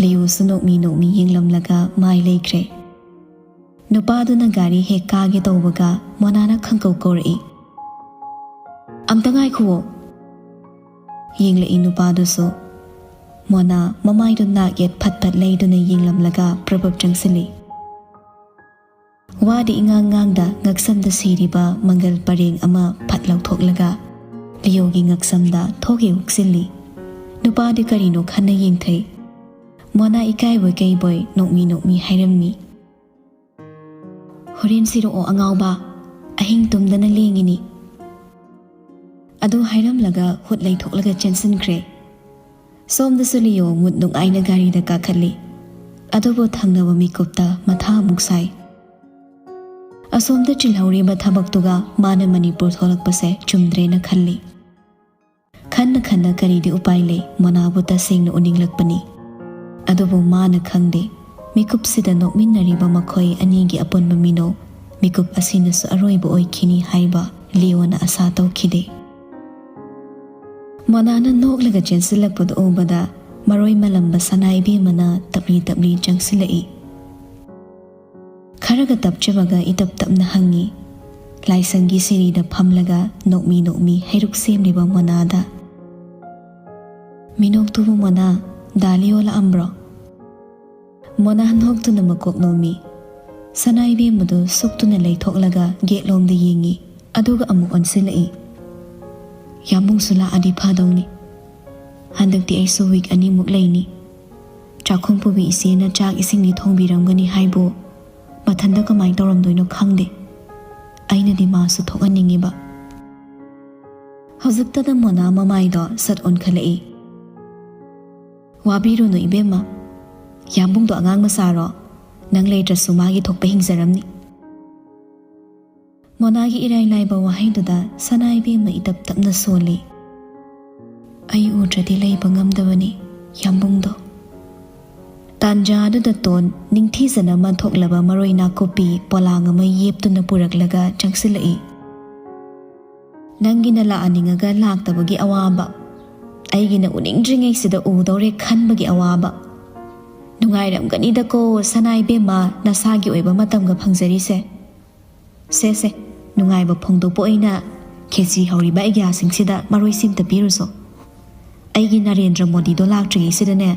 ꯂꯤꯌꯣꯁꯨ ꯅꯣꯛꯃꯤ ꯅꯣꯛꯃꯤ ꯌꯦꯡꯂꯝꯂꯒ ꯃꯥꯏ ꯂꯩꯈ꯭ꯔꯦ꯫ ꯅꯨꯄꯥꯗꯨꯅ ꯒꯥꯔꯤ ꯍꯦꯛ ꯀꯥꯒꯦ ꯇꯧꯕꯒ ꯃꯣꯅꯥꯅ ꯈꯪꯀꯧ ꯀꯧꯔꯛꯏ꯫ "ꯑꯝꯇ ꯉꯥꯏꯈꯨꯋꯣ꯫" ꯌꯦꯡꯂꯛꯏ ꯅꯨꯄꯥꯗꯨꯁꯨ꯫ ꯃꯣꯅꯥ ꯃꯃꯥꯏꯗꯨ ꯅꯥꯛ ꯌꯦꯠ ꯐꯠ ꯐꯠ ꯂꯩꯗꯨꯅ ꯌꯦꯡꯂꯝꯂꯒ ꯄ꯭ꯔꯞ ꯄ꯭ꯔꯞ ꯆꯪꯁꯤꯜꯂꯤ꯫ ꯋꯥꯗꯤ ꯏꯉꯥꯡ ꯉꯥꯡꯗ ꯉꯛꯁꯝꯗ ꯁꯤꯔꯤꯕ ꯃꯪꯒꯜ ꯄꯔꯦꯡ ꯑꯃ ꯐꯠ ꯂꯧꯊꯣꯛꯂꯒ ꯂꯤꯌꯣꯒꯤ ꯉꯛꯁꯝꯗ ꯊꯣꯛ ꯍꯦꯛ ꯎꯛꯁꯤꯜꯂꯤ꯫ ꯅꯨꯄꯥꯗꯤ ꯀꯔꯤꯅꯣ ꯈꯟꯅ ꯌꯦꯡꯊꯩ꯫ ꯃꯣꯅꯥ ꯏꯀꯥꯏꯕꯣꯏ ꯀꯩꯕꯣꯏ ꯅꯣꯛꯃꯤ ꯅꯣꯛꯃꯤ ꯍꯥꯏꯔꯝꯃꯤ꯫ "ꯍꯣꯔꯦꯟ ꯁꯤꯔꯛꯑꯣ ꯑꯉꯥꯎꯕ, ꯑꯍꯤꯡ ꯇꯨꯝꯗꯅ ꯂꯦꯡꯉꯤꯅꯤ꯫" ꯑꯗꯨ ꯍꯥꯏꯔꯝꯂꯒ ꯍꯨꯠ ꯂꯩꯊꯣꯛꯂꯒ ꯆꯦꯟꯁꯤꯟꯈ꯭ꯔꯦ꯫ ꯁꯣꯝꯗꯁꯨ ꯂꯤꯌꯣ ꯃꯨꯠ ꯅꯨꯡꯉꯥꯏꯅ ꯒꯥꯔꯤꯗ ꯀꯥꯈꯠꯂꯤ꯫ ꯑꯗꯨꯕꯨ ꯊꯪꯅꯕ ꯃꯤꯀꯨꯞꯇ ꯃꯊꯥ ꯑꯃꯨꯛ ꯁꯥꯏ꯫ ꯑꯁꯣꯝꯗ ꯆꯤꯜꯍꯧꯔꯤꯕ ꯊꯕꯛꯇꯨꯒ ꯃꯥꯅ ꯃꯅꯤꯄꯨꯔ ꯊꯣꯛꯂꯛꯄꯁꯦ ꯆꯨꯝꯗ꯭ꯔꯦꯅ ꯈꯜꯂꯤ꯫ ꯈꯟꯅ ꯈꯟꯅ ꯀꯔꯤꯗꯤ ꯎꯄꯥꯏ ꯂꯩ, ꯃꯣꯅꯥꯕꯨ ꯇꯁꯦꯡꯅ ꯎꯅꯤꯡꯂꯛꯄꯅꯤ꯫ ꯑꯗꯨꯕꯨ ꯃꯥꯅ ꯈꯪꯗꯦ, ꯃꯤꯀꯨꯞꯁꯤꯗ ꯅꯣꯛꯃꯤꯟꯅꯔꯤꯕ ꯃꯈꯣꯏ ꯑꯅꯤꯒꯤ ꯑꯄꯨꯟꯕ ꯃꯤꯅꯣꯛ ꯃꯤꯀꯨꯞ ꯑꯁꯤꯅꯁꯨ ꯑꯔꯣꯏꯕ ꯑꯣꯏꯈꯤꯅꯤ ꯍꯥꯏꯕ ꯂꯤꯌꯣꯅ ꯑꯁꯥ ꯇꯧꯈꯤꯗꯦ꯫ ꯃꯣꯅꯥꯅ ꯅꯣꯛꯂꯒ ꯆꯦꯟꯁꯤꯜꯂꯛꯄꯗꯨ ꯎꯕꯗ ꯃꯔꯣꯏ ꯃꯂꯝꯕ ꯁꯅꯥ ꯏꯕꯦꯝꯃꯅ ꯇꯞꯂꯤ ꯇꯞꯂꯤ ꯆꯪꯁꯤꯜꯂꯛꯏ꯫ ꯈꯔꯒ ꯇꯞꯆꯕꯒ ꯏꯇꯞ ꯇꯞꯅ ꯍꯪꯉꯤ, ꯂꯥꯏꯁꯪꯒꯤ ꯁꯤꯔꯤꯗ ꯐꯝꯂꯒ ꯅꯣꯛꯃꯤ ꯅꯣꯛꯃꯤ ꯍꯩꯔꯨꯛ ꯁꯦꯝꯂꯤꯕ ꯃꯣꯅꯥꯗ꯫ "ꯃꯤꯅꯣꯛꯇꯨꯕꯨ ꯃꯣꯅꯥ, ꯗꯥ ꯂꯤꯌꯣ ꯂꯥꯛꯑꯝꯕ꯭ꯔꯣ?" ꯃꯣꯅꯥ ꯅꯣꯛꯇꯨꯅ ꯃꯀꯣꯛ ꯅꯣꯝꯃꯤ꯫ ꯁꯅꯥ ꯏꯕꯦꯝꯃꯗꯨ ꯁꯨꯛꯇꯨꯅ ꯂꯩꯊꯣꯛꯂꯒ ꯒꯦꯠꯂꯣꯝꯗ ꯌꯦꯡꯉꯤ, ꯑꯗꯨꯒ ꯑꯃꯨꯛ ꯑꯣꯟꯁꯤꯜꯂꯛꯏ꯫ "ꯌꯥꯝꯕꯨꯡꯁꯨ ꯂꯥꯛꯑꯗꯤ ꯐꯗꯧꯅꯤ꯫ ꯍꯟꯗꯛꯇꯤ ꯑꯩꯁꯨ ꯋꯤꯛ ꯑꯅꯤꯃꯨꯛ ꯂꯩꯅꯤ꯫ ꯆꯥꯛꯈꯨꯝ ꯄꯨꯕꯤ ꯏꯆꯦꯅ ꯆꯥꯛ ꯏꯁꯤꯡꯗꯤ ꯊꯣꯡꯕꯤꯔꯝꯒꯅꯤ ꯍꯥꯏꯕꯨ ꯃꯊꯟꯇ ꯀꯃꯥꯏ ꯇꯧꯔꯝꯗꯣꯏꯅꯣ ꯈꯪꯗꯦ꯫ ꯑꯩꯅꯗꯤ ꯃꯥꯁꯨ ꯊꯣꯛꯍꯟꯅꯤꯡꯉꯤꯕ꯫" ꯍꯧꯖꯤꯛꯇꯗ ꯃꯣꯅꯥ ꯃꯃꯥꯏꯗꯣ ꯁꯠ ꯑꯣꯟꯈꯠꯂꯛꯏ꯫ "ꯋꯥꯕꯤꯔꯨꯅꯨ ꯏꯕꯦꯝꯃ, "ꯌꯥꯝꯕꯨꯡꯗꯣ ꯑꯉꯥꯡ ꯃꯆꯥꯔꯣ? ꯅꯪ ꯂꯩꯇ꯭ꯔꯁꯨ ꯃꯥꯒꯤ ꯊꯣꯛꯄ ꯍꯤꯡꯖꯔꯝꯅꯤ꯫" ꯃꯣꯅꯥꯒꯤ ꯏꯔꯥꯏ ꯂꯥꯏꯕ ꯋꯥꯍꯩꯗꯨꯗ ꯁꯅꯥ ꯏꯕꯦꯝꯃ ꯏꯇꯞ ꯇꯞꯅ ꯁꯣꯜꯂꯤ꯫ "ꯑꯩ ꯎꯗ꯭ꯔꯗꯤ ꯂꯩꯕ ꯉꯝꯗꯕꯅꯤ, ꯌꯥꯝꯕꯨꯡꯗꯣ꯫" ꯇꯥꯟꯖꯥ ꯑꯗꯨꯗ ꯇꯣꯟ ꯅꯤꯡꯊꯤꯖꯅ ꯃꯟꯊꯣꯛꯂꯕ ꯃꯔꯣꯏ ꯅꯥꯀꯨꯞꯄꯤ ꯄꯣꯂꯥꯡ ꯑꯃ ꯌꯦꯞꯇꯨꯅ ꯄꯨꯔꯛꯂꯒ ꯆꯪꯁꯤꯜꯂꯛꯏ꯫ "ꯅꯪꯒꯤꯅ ꯂꯥꯛꯍꯟꯅꯤꯡꯉꯒ ꯂꯥꯛꯇꯕꯒꯤ ꯑꯋꯥꯕ, ꯑꯩꯒꯤꯅ ꯎꯅꯤꯡꯗ꯭ꯔꯤꯉꯩꯁꯤꯗ ꯎꯗꯧꯔꯦ ꯈꯟꯕꯒꯤ ꯑꯋꯥꯕ꯫ ꯅꯨꯡꯉꯥꯏꯔꯝꯒꯅꯤꯗꯀꯣ ꯁꯅꯥ ꯏꯕꯦꯝꯃ, ꯅꯁꯥꯒꯤ ꯑꯣꯏꯕ ꯃꯇꯝꯒ ꯐꯪꯖꯔꯤꯁꯦ꯫ ꯁꯦ ꯁꯦ, ꯅꯨꯡꯉꯥꯏꯕ ꯐꯣꯡꯗꯣꯛꯄ ꯑꯣꯏꯅ ꯈꯦꯆꯤ ꯍꯧꯔꯤꯕ ꯑꯩꯒ꯭ꯌꯥꯁꯤꯡꯁꯤꯗ ꯃꯔꯣꯏꯁꯤ ꯑꯝꯇ ꯄꯤꯔꯨꯁꯣ꯫ ꯑꯩꯒꯤ ꯅꯔꯦꯟꯗ꯭ꯔ ꯃꯣꯗꯤꯗꯣ ꯂꯥꯛꯇ꯭ꯔꯤꯉꯩꯁꯤꯗꯅꯦ,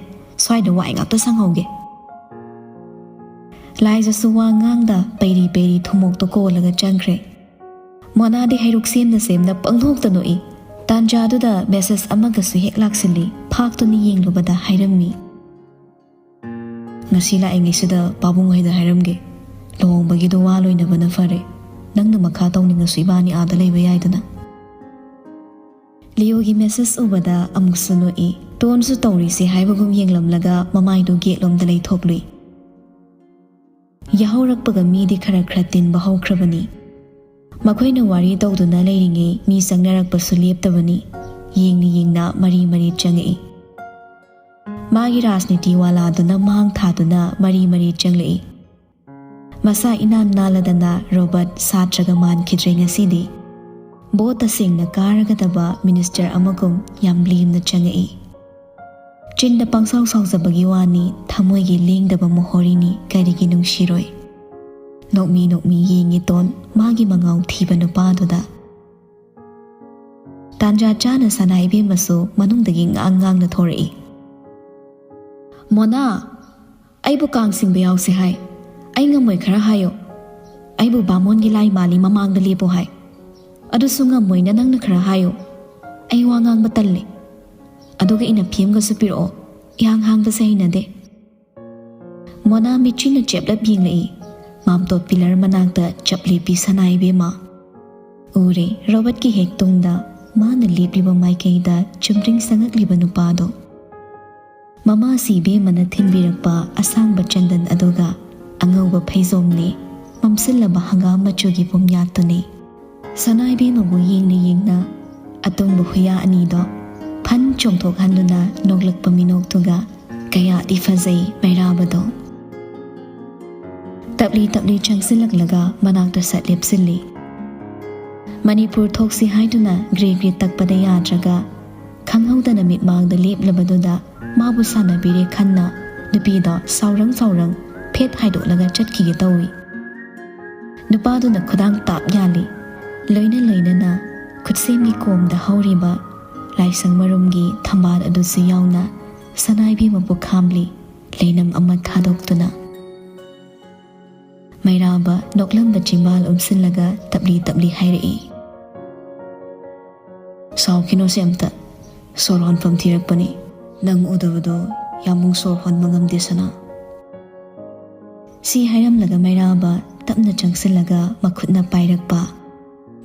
ꯁ꯭ꯋꯥꯏꯗ ꯋꯥꯏ ꯉꯥꯛꯇ ꯁꯪꯍꯧꯒꯦ꯫" ꯂꯥꯏꯖꯁꯨ ꯋꯥ ꯉꯥꯡꯗ ꯄꯩꯔꯤ ꯄꯩꯔꯤ ꯊꯨꯝꯃꯣꯛꯇꯣ ꯀꯣꯜꯂꯒ ꯆꯪꯈ꯭ꯔꯦ꯫ ꯃꯣꯅꯥꯗꯤ ꯍꯩꯔꯨꯛ ꯁꯦꯝꯅ ꯁꯦꯝꯅ ꯄꯪꯅꯣꯛꯇ ꯅꯣꯛꯏ꯫ ꯇꯥꯟꯖꯥꯗꯨꯗ ꯃꯦꯁꯦꯖ ꯑꯃꯒꯁꯨ ꯍꯦꯛ ꯂꯥꯛꯁꯤꯜꯂꯤ꯫ ꯐꯥꯛꯇꯨꯅ ꯌꯦꯡꯂꯨꯕꯗ ꯍꯥꯏꯔꯝꯃꯤ꯫ "ꯉꯁꯤ ꯂꯥꯛꯏꯉꯩꯁꯤꯗ ꯄꯥꯕꯨꯡ ꯍꯣꯏꯗ ꯍꯥꯏꯔꯝꯒꯦ꯫ ꯂꯨꯍꯣꯡꯕꯒꯤꯗꯣ ꯋꯥ ꯂꯣꯏꯅꯕꯅ ꯐꯔꯦ꯫ ꯅꯪꯅ ꯃꯈꯥ ꯇꯧꯅꯤꯡꯉꯁꯨ ꯏꯕꯥꯅꯤ ꯑꯥꯗ ꯂꯩꯕ ꯌꯥꯏꯗꯅ꯫" ꯂꯤꯌꯣꯒꯤ ꯃꯦꯁꯦꯖ ꯎꯕꯗ ꯑꯃꯨꯛꯁꯨ ꯅꯣꯛꯏ꯫ ꯇꯣꯟꯁꯨ ꯇꯧꯔꯤꯁꯦ ꯍꯥꯏꯕꯒꯨꯝ ꯌꯦꯡꯂꯝꯂꯒ ꯃꯃꯥꯏꯗꯨ ꯒꯦꯠꯂꯣꯝꯗ ꯂꯩꯊꯣꯛꯂꯨꯏ꯫ ꯌꯥꯍꯧꯔꯛꯄꯒ ꯃꯤꯗꯤ ꯈꯔ ꯈꯔ ꯇꯤꯟꯕ ꯍꯧꯈ꯭ꯔꯕꯅꯤ꯫ ꯃꯈꯣꯏꯅ ꯋꯥꯔꯤ ꯇꯧꯗꯨꯅ ꯂꯩꯔꯤꯉꯩ ꯃꯤ ꯆꯪꯅꯔꯛꯄꯁꯨ ꯂꯦꯞꯇꯕꯅꯤ꯫ ꯌꯦꯡꯅ ꯌꯦꯡꯅ ꯃꯔꯤ ꯃꯔꯤ ꯆꯪꯉꯛꯏ꯫ ꯃꯥꯒꯤ ꯔꯥꯖꯅꯤꯇꯤ ꯋꯥꯂꯥꯗꯨꯅ ꯃꯥꯡ ꯊꯥꯗꯨꯅ ꯃꯔꯤ ꯃꯔꯤ ꯆꯪꯂꯛꯏ꯫ ꯃꯁꯥ ꯏꯅꯥꯟ ꯅꯥꯜꯂꯗꯅ ꯔꯣꯕꯔꯠ ꯁꯥꯇ꯭ꯔꯒ ꯃꯥꯟꯈꯤꯗ꯭ꯔꯦ ꯉꯁꯤꯗꯤ꯫ ꯚꯣꯠ ꯇꯁꯦꯡꯅ ꯀꯥꯔꯒꯗꯕ ꯃꯤꯅꯤꯁꯇꯔ ꯑꯃꯒꯨꯝ ꯌꯥꯝ ꯂꯦꯝꯅ ꯆꯪꯉꯛꯏ꯫ ꯆꯤꯟꯗ ꯄꯪꯁꯥꯎ ꯁꯥꯎꯖꯕꯒꯤ ꯋꯥꯅꯤ, ꯊꯃꯣꯏꯒꯤ ꯂꯦꯡꯗꯕ ꯃꯣꯍꯣꯔꯤꯅꯤ, ꯀꯔꯤꯒꯤ ꯅꯨꯡꯁꯤꯔꯣꯏ? ꯅꯣꯛꯃꯤ ꯅꯣꯛꯃꯤ ꯌꯦꯡꯉꯤ ꯇꯣꯟ ꯃꯥꯒꯤ ꯃꯉꯥꯎ ꯊꯤꯕ ꯅꯨꯄꯥꯗꯨꯗ꯫ ꯇꯥꯟꯖꯥ ꯆꯥꯅ ꯁꯅꯥ ꯏꯕꯦꯝꯃꯁꯨ ꯃꯅꯨꯡꯗꯒꯤ ꯉꯥꯡ ꯉꯥꯡꯅ ꯊꯣꯔꯛꯏ꯫ "ꯃꯣꯅꯥ, ꯑꯩꯕꯨ ꯀꯥꯡ ꯆꯤꯡꯕ ꯌꯥꯎꯁꯦ ꯍꯥꯏ꯫ ꯑꯩ ꯉꯝꯃꯣꯏ, ꯈꯔ ꯍꯥꯏꯌꯣ꯫ ꯑꯩꯕꯨ ꯕꯥꯃꯣꯟꯒꯤ ꯂꯥꯏ ꯃꯥꯜꯂꯤ, ꯃꯃꯥꯡꯗ ꯂꯦꯞꯄꯣ ꯍꯥꯏ꯫ ꯑꯗꯨꯁꯨ ꯉꯝꯃꯣꯏꯅ ꯅꯪꯅ ꯈꯔ ꯍꯥꯏꯌꯣ꯫ ꯑꯩ ꯋꯥ ꯉꯥꯡꯕ ꯇꯜꯂꯦ꯫ ꯑꯗꯨꯒ ꯏꯅꯞꯐꯤ ꯑꯃꯒꯁꯨ ꯄꯤꯔꯛꯑꯣ꯫ ꯏꯍꯥꯡ ꯍꯥꯡꯕꯁꯦ ꯍꯩꯅꯗꯦ꯫" ꯃꯣꯅꯥ ꯃꯤꯠꯆꯤꯅ ꯆꯦꯞꯂꯞ ꯌꯦꯡꯂꯛꯏ꯫ ꯃꯥꯝꯇꯣꯞ ꯄꯤꯂꯔ ꯃꯅꯥꯛꯇ ꯆꯞ ꯂꯦꯞꯄꯤ ꯁꯅꯥ ꯏꯕꯦꯝꯃ꯫ ꯎꯔꯦ, ꯔꯣꯕꯔꯠꯀꯤ ꯍꯦꯛ ꯇꯨꯡꯗ ꯃꯥꯅ ꯂꯦꯞꯂꯤꯕ ꯃꯥꯏꯀꯩꯗ ꯆꯨꯝꯗ꯭ꯔꯤꯡ ꯆꯪꯉꯛꯂꯤꯕ ꯅꯨꯄꯥꯗꯣ꯫ ꯃꯃꯥꯁꯤ ꯏꯕꯦꯝꯃꯅ ꯊꯤꯟꯕꯤꯔꯛꯄ ꯑꯁꯥꯡꯕ ꯆꯟꯗꯟ ꯑꯗꯨꯒ ꯑꯉꯧꯕ ꯐꯩꯖꯣꯝꯅꯤ, ꯃꯝꯁꯤꯜꯂꯕ ꯍꯪꯒꯥꯝ ꯃꯆꯨꯒꯤ ꯄꯨꯝꯌꯥꯠꯇꯨꯅꯤ꯫ ꯁꯅꯥ ꯏꯕꯦꯝꯃꯕꯨ ꯌꯦꯡꯅ ꯌꯦꯡꯅ ꯑꯇꯣꯡꯕ ꯍꯨꯏꯌꯥ ꯑꯅꯤꯗꯣ ꯐꯟ ꯆꯣꯡꯊꯣꯛꯍꯟꯗꯨꯅ ꯅꯣꯛꯂꯛꯄ ꯃꯤꯅꯣꯛꯇꯨꯒ ꯀꯌꯥꯗꯤ ꯐꯖꯩ ꯃꯩꯔꯥꯕꯗꯣ꯫ ꯇꯞꯂꯤ ꯇꯞꯂꯤ ꯆꯪꯁꯤꯜꯂꯛꯂꯒ ꯃꯅꯥꯛꯇ ꯁꯠ ꯂꯦꯞꯁꯤꯜꯂꯤ꯫ ꯃꯅꯤꯄꯨꯔ ꯊꯣꯛꯁꯤ ꯍꯥꯏꯗꯨꯅ ꯒ꯭ꯔꯤ ꯒ꯭ꯔꯤ ꯇꯛꯄꯗ ꯌꯥꯗ꯭ꯔꯒ ꯈꯪꯍꯧꯗꯅ ꯃꯤꯠꯃꯥꯡꯗ ꯂꯦꯞꯂꯕꯗꯨꯗ ꯃꯥꯕꯨ ꯁꯥꯟꯅꯕꯤꯔꯦ ꯈꯟꯅ ꯅꯨꯄꯤꯗꯣ ꯁꯥꯎꯔꯪ ꯁꯥꯎꯔꯪ ꯐꯦꯠ ꯍꯥꯏꯗꯣꯛꯂꯒ ꯆꯠꯈꯤꯒꯦ ꯇꯧꯏ꯫ ꯅꯨꯄꯥꯗꯨꯅ ꯈꯨꯗꯥꯡ ꯇꯥꯞ ꯌꯥꯜꯂꯤ꯫ ꯂꯣꯏꯅ ꯂꯣꯏꯅꯅ ꯈꯨꯠꯁꯦꯝꯒꯤ ꯀꯣꯝꯗ ꯍꯧꯔꯤꯕ ꯂꯥꯏꯁꯪ ꯃꯔꯨꯝꯒꯤ ꯊꯝꯕꯥꯜ ꯑꯗꯨꯁꯨ ꯌꯥꯎꯅ ꯁꯅꯥ ꯏꯕꯦꯝꯃꯕꯨ ꯈꯥꯝꯂꯤ, ꯂꯩꯅꯝ ꯑꯃ ꯊꯥꯗꯣꯛꯇꯨꯅ꯫ ꯃꯩꯔꯥꯕ ꯅꯣꯛꯂꯝꯕ ꯆꯤꯝꯕꯥꯜ ꯎꯝꯁꯤꯜꯂꯒ ꯇꯞꯂꯤ ꯇꯞꯂꯤ ꯍꯥꯏꯔꯛꯏ, "ꯁꯥꯎꯈꯤꯅꯣꯁꯦ ꯑꯝꯇ, ꯁꯣꯔ ꯍꯣꯟꯐꯝ ꯊꯤꯔꯛꯄꯅꯤ꯫ ꯅꯪ ꯎꯗꯕꯗꯣ ꯌꯥꯝꯃꯨꯡ ꯁꯣꯔ ꯍꯣꯟꯕ ꯉꯝꯗꯦ ꯁꯅꯥ꯫" ꯁꯤ ꯍꯥꯏꯔꯝꯂꯒ ꯃꯩꯔꯥꯕ ꯇꯞꯅ ꯆꯪꯁꯤꯜꯂꯒ ꯃꯈꯨꯠꯅ ꯄꯥꯏꯔꯛꯄ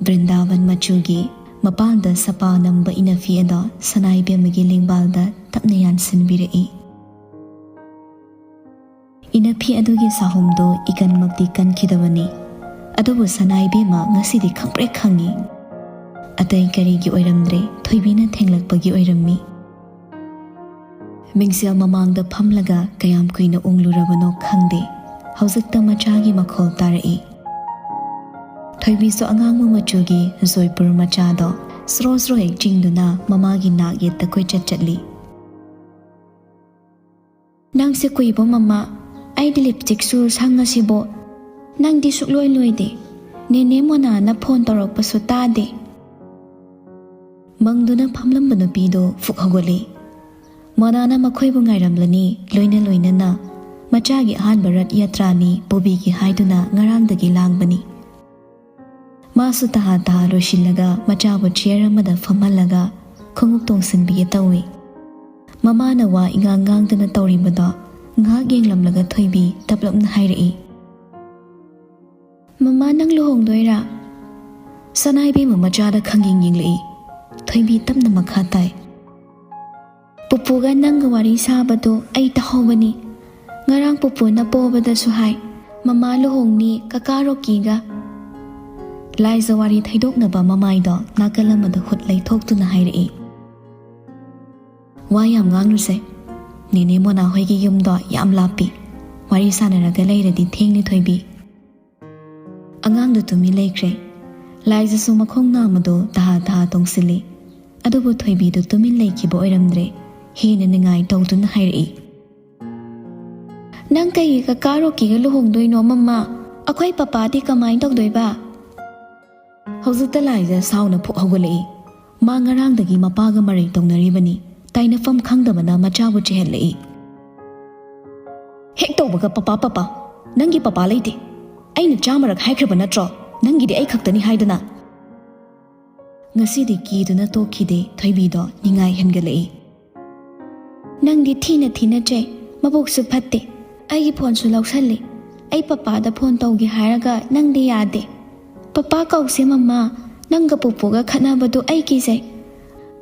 ꯕ꯭ꯔꯤꯟꯗꯥꯕꯟ ꯃꯆꯨꯒꯤ ꯃꯄꯥꯟꯗ ꯁꯄꯥ ꯅꯝꯕ ꯏꯅꯐꯤ ꯑꯗꯣ ꯁꯅꯥ ꯏꯕꯦꯝꯃꯒꯤ ꯂꯦꯡꯕꯥꯜꯗ ꯇꯞꯅ ꯌꯥꯟꯁꯤꯟꯕꯤꯔꯛꯏ꯫ ꯏꯅꯐꯤ ꯑꯗꯨꯒꯤ ꯁꯥꯍꯨꯝꯗꯣ ꯏꯀꯟꯃꯛꯇꯤ ꯀꯟꯈꯤꯗꯕꯅꯤ, ꯑꯗꯨꯕꯨ ꯁꯅꯥ ꯏꯕꯦꯝꯃ ꯉꯁꯤꯗꯤ ꯈꯪꯄ꯭ꯔꯦꯛ ꯈꯪꯉꯤ꯫ ꯑꯇꯩ ꯀꯔꯤꯒꯤ ꯑꯣꯏꯔꯝꯗ꯭ꯔꯦ, ꯊꯣꯏꯕꯤꯅ ꯊꯦꯡꯂꯛꯄꯒꯤ ꯑꯣꯏꯔꯝꯃꯤ꯫ ꯃꯤꯡꯁꯦꯜ ꯃꯃꯥꯡꯗ ꯐꯝꯂꯒ ꯀꯌꯥꯝ ꯀꯨꯏꯅ ꯎꯪꯂꯨꯔꯕꯅꯣ ꯈꯪꯗꯦ, ꯍꯧꯖꯤꯛꯇ ꯃꯆꯥꯒꯤ ꯃꯈꯣꯜ ꯇꯥꯔꯛꯏ꯫ ꯊꯣꯏꯕꯤꯁꯨ ꯑꯉꯥꯡꯕ ꯃꯆꯨꯒꯤ ꯖꯣꯏꯄꯨꯔ ꯃꯆꯥꯗꯣ ꯁ꯭ꯔꯣ ꯁ꯭ꯔꯣ ꯍꯦꯛ ꯆꯤꯡꯗꯨꯅ ꯃꯃꯥꯒꯤ ꯅꯥꯛ ꯌꯦꯠꯇ ꯀꯣꯏꯆꯠ ꯆꯠꯂꯤ꯫ "ꯅꯪꯁꯦ ꯀꯨꯏꯕꯣ ꯃꯃꯥ, ꯑꯩꯗꯤ ꯂꯤꯞꯁꯇꯤꯛꯁꯨ ꯁꯪꯉꯁꯤꯕꯣ꯫ ꯅꯪꯗꯤ ꯁꯨꯛꯂꯣꯏ ꯂꯣꯏꯗꯦ꯫ ꯅꯦꯅꯦ ꯃꯣꯅꯥꯅ ꯐꯣꯟ ꯇꯧꯔꯛꯄꯁꯨ ꯇꯥꯗꯦ꯫" ꯃꯪꯗꯨꯅ ꯐꯝꯂꯝꯕ ꯅꯨꯄꯤꯗꯣ ꯐꯨꯛ ꯍꯧꯒꯠꯂꯤ꯫ ꯃꯣꯅꯥꯅ ꯃꯈꯣꯏꯕꯨ ꯉꯥꯏꯔꯝꯂꯅꯤ, ꯂꯣꯏꯅ ꯂꯣꯏꯅꯅ ꯃꯆꯥꯒꯤ ꯑꯍꯥꯟꯕ ꯔꯠ ꯌꯥꯇ꯭ꯔꯥꯅꯤ ꯄꯨꯕꯤꯒꯦ ꯍꯥꯏꯗꯨꯅ ꯉꯔꯥꯡꯗꯒꯤ ꯂꯥꯡꯕꯅꯤ꯫ ꯃꯥꯁꯨ ꯇꯍꯥ ꯇꯍꯥ ꯂꯣꯏꯁꯤꯜꯂꯒ ꯃꯆꯥꯕꯨ ꯆꯤꯌꯔ ꯑꯃꯗ ꯐꯝꯍꯜꯂꯒ ꯈꯣꯡꯎꯞ ꯇꯣꯡꯁꯤꯟꯕꯤꯒꯦ ꯇꯧꯏ꯫ ꯃꯃꯥꯅ ꯋꯥ ꯏꯉꯥꯡ ꯉꯥꯡꯗꯅ ꯇꯧꯔꯤꯕꯗꯣ ꯉꯥꯏꯍꯥꯛ ꯌꯦꯡꯂꯝꯂꯒ ꯊꯣꯏꯕꯤ ꯇꯞꯂꯞꯅ ꯍꯥꯏꯔꯛꯏ, "ꯃꯃꯥ, ꯅꯪ ꯂꯨꯍꯣꯡꯗꯣꯏꯔꯥ?" ꯁꯅꯥ ꯏꯕꯦꯝꯃ ꯃꯆꯥꯗ ꯈꯪꯌꯦꯡ ꯌꯦꯡꯂꯛꯏ꯫ ꯊꯣꯏꯕꯤ ꯇꯞꯅ ꯃꯈꯥ ꯇꯥꯏ, ꯄꯨꯄꯨꯒ ꯅꯪꯒ ꯋꯥꯔꯤ ꯁꯥꯕꯗꯣ ꯑꯩ ꯇꯥꯍꯧꯕꯅꯤ꯫ ꯉꯔꯥꯡ ꯄꯨꯄꯨꯅ ꯄꯣꯕꯗꯁꯨ ꯍꯥꯏ, "ꯃꯃꯥ ꯂꯨꯍꯣꯡꯅꯤ ꯀꯀꯥ ꯔꯣꯀꯤꯒ"꯫ ꯂꯥꯏꯖ ꯋꯥꯔꯤ ꯊꯩꯗꯣꯛꯅꯕ ꯃꯃꯥꯏꯗꯣ ꯅꯥꯀꯜ ꯑꯃꯗ ꯍꯨꯠ ꯂꯩꯊꯣꯛꯇꯨꯅ ꯍꯥꯏꯔꯛꯏ꯫ "ꯋꯥ ꯌꯥꯝ ꯉꯥꯡꯂꯨꯁꯦ꯫ ꯅꯦꯅꯦ ꯃꯣꯅꯥ ꯍꯣꯏꯒꯤ ꯌꯨꯝꯗꯣ ꯌꯥꯝ ꯂꯥꯞꯄꯤ꯫ ꯋꯥꯔꯤ ꯁꯥꯟꯅꯔꯒ ꯂꯩꯔꯗꯤ ꯊꯦꯡꯅꯤ ꯊꯣꯏꯕꯤ"꯫ ꯑꯉꯥꯡꯗꯨ ꯇꯨꯃꯤꯟ ꯂꯩꯈ꯭ꯔꯦ꯫ ꯂꯥꯏꯖꯁꯨ ꯃꯈꯣꯡ ꯅꯥꯝꯃꯗꯨ ꯇꯍꯥ ꯇꯍꯥ ꯇꯣꯡꯁꯤꯜꯂꯤ꯫ ꯑꯗꯨꯕꯨ ꯊꯣꯏꯕꯤꯗꯨ ꯇꯨꯃꯤꯟ ꯂꯩꯈꯤꯕ ꯑꯣꯏꯔꯝꯗ꯭ꯔꯦ꯫ ꯍꯦꯟꯅ ꯅꯤꯡꯉꯥꯏ ꯇꯧꯗꯨꯅ ꯍꯥꯏꯔꯛꯏ꯫ "ꯅꯪ ꯀꯩꯒꯤ ꯀꯀꯥ ꯔꯣꯀꯤꯒ ꯂꯨꯍꯣꯡꯗꯣꯏꯅꯣ, ꯃꯃꯥ? ꯑꯩꯈꯣꯏ ꯄꯄꯥꯗꯤ ꯀꯃꯥꯏꯅ ꯇꯧꯗꯣꯏꯕ?" ꯍꯧꯖꯤꯛꯇ ꯂꯥꯏꯖ ꯁꯥꯎꯅ ꯐꯨꯛ ꯍꯧꯒꯠꯂꯛꯏ꯫ ꯃꯥ ꯉꯔꯥꯡꯗꯒꯤ ꯃꯄꯥꯒ ꯃꯔꯩ ꯇꯧꯅꯔꯤꯕꯅꯤ꯫ ꯇꯥꯏꯅꯐꯝ ꯈꯪꯗꯕꯅ ꯃꯆꯥꯕꯨ ꯆꯤꯍꯜꯂꯛꯏ꯫ "ꯍꯦꯛ ꯇꯧꯕꯒ "ꯄꯄꯥ, ꯄꯄꯥ"꯫ ꯅꯪꯒꯤ ꯄꯄꯥ ꯂꯩꯇꯦ꯫ ꯑꯩꯅ ꯆꯥꯝꯃꯔꯛ ꯍꯥꯏꯈ꯭ꯔꯕ ꯅꯠꯇ꯭ꯔꯣ, ꯅꯪꯒꯤꯗꯤ ꯑꯩ ꯈꯛꯇꯅꯤ ꯍꯥꯏꯗꯨꯅ? ꯉꯁꯤꯗꯤ ꯀꯤꯗꯨꯅ ꯇꯣꯛꯈꯤꯗꯦ ꯊꯣꯏꯕꯤꯗꯣ ꯅꯤꯡꯉꯥꯏ ꯍꯦꯟꯒꯠꯂꯛꯏ꯫ "ꯅꯪꯗꯤ ꯊꯤꯅ ꯊꯤꯅ ꯆꯩ, ꯃꯕꯨꯛꯁꯨ ꯐꯠꯇꯦ꯫ ꯑꯩꯒꯤ ꯐꯣꯟꯁꯨ ꯂꯧꯁꯜꯂꯤ꯫ ꯑꯩ ꯄꯄꯥꯗ ꯐꯣꯟ ꯇꯧꯒꯦ ꯍꯥꯏꯔꯒ ꯅꯪꯗꯤ ꯌꯥꯗꯦ꯫ ꯄꯄꯥ ꯀꯧꯁꯦ ꯃꯃꯥ, ꯅꯪꯒ ꯄꯨꯄꯨꯒ ꯈꯠꯅꯕꯗꯣ ꯑꯩ ꯀꯤꯖꯩ꯫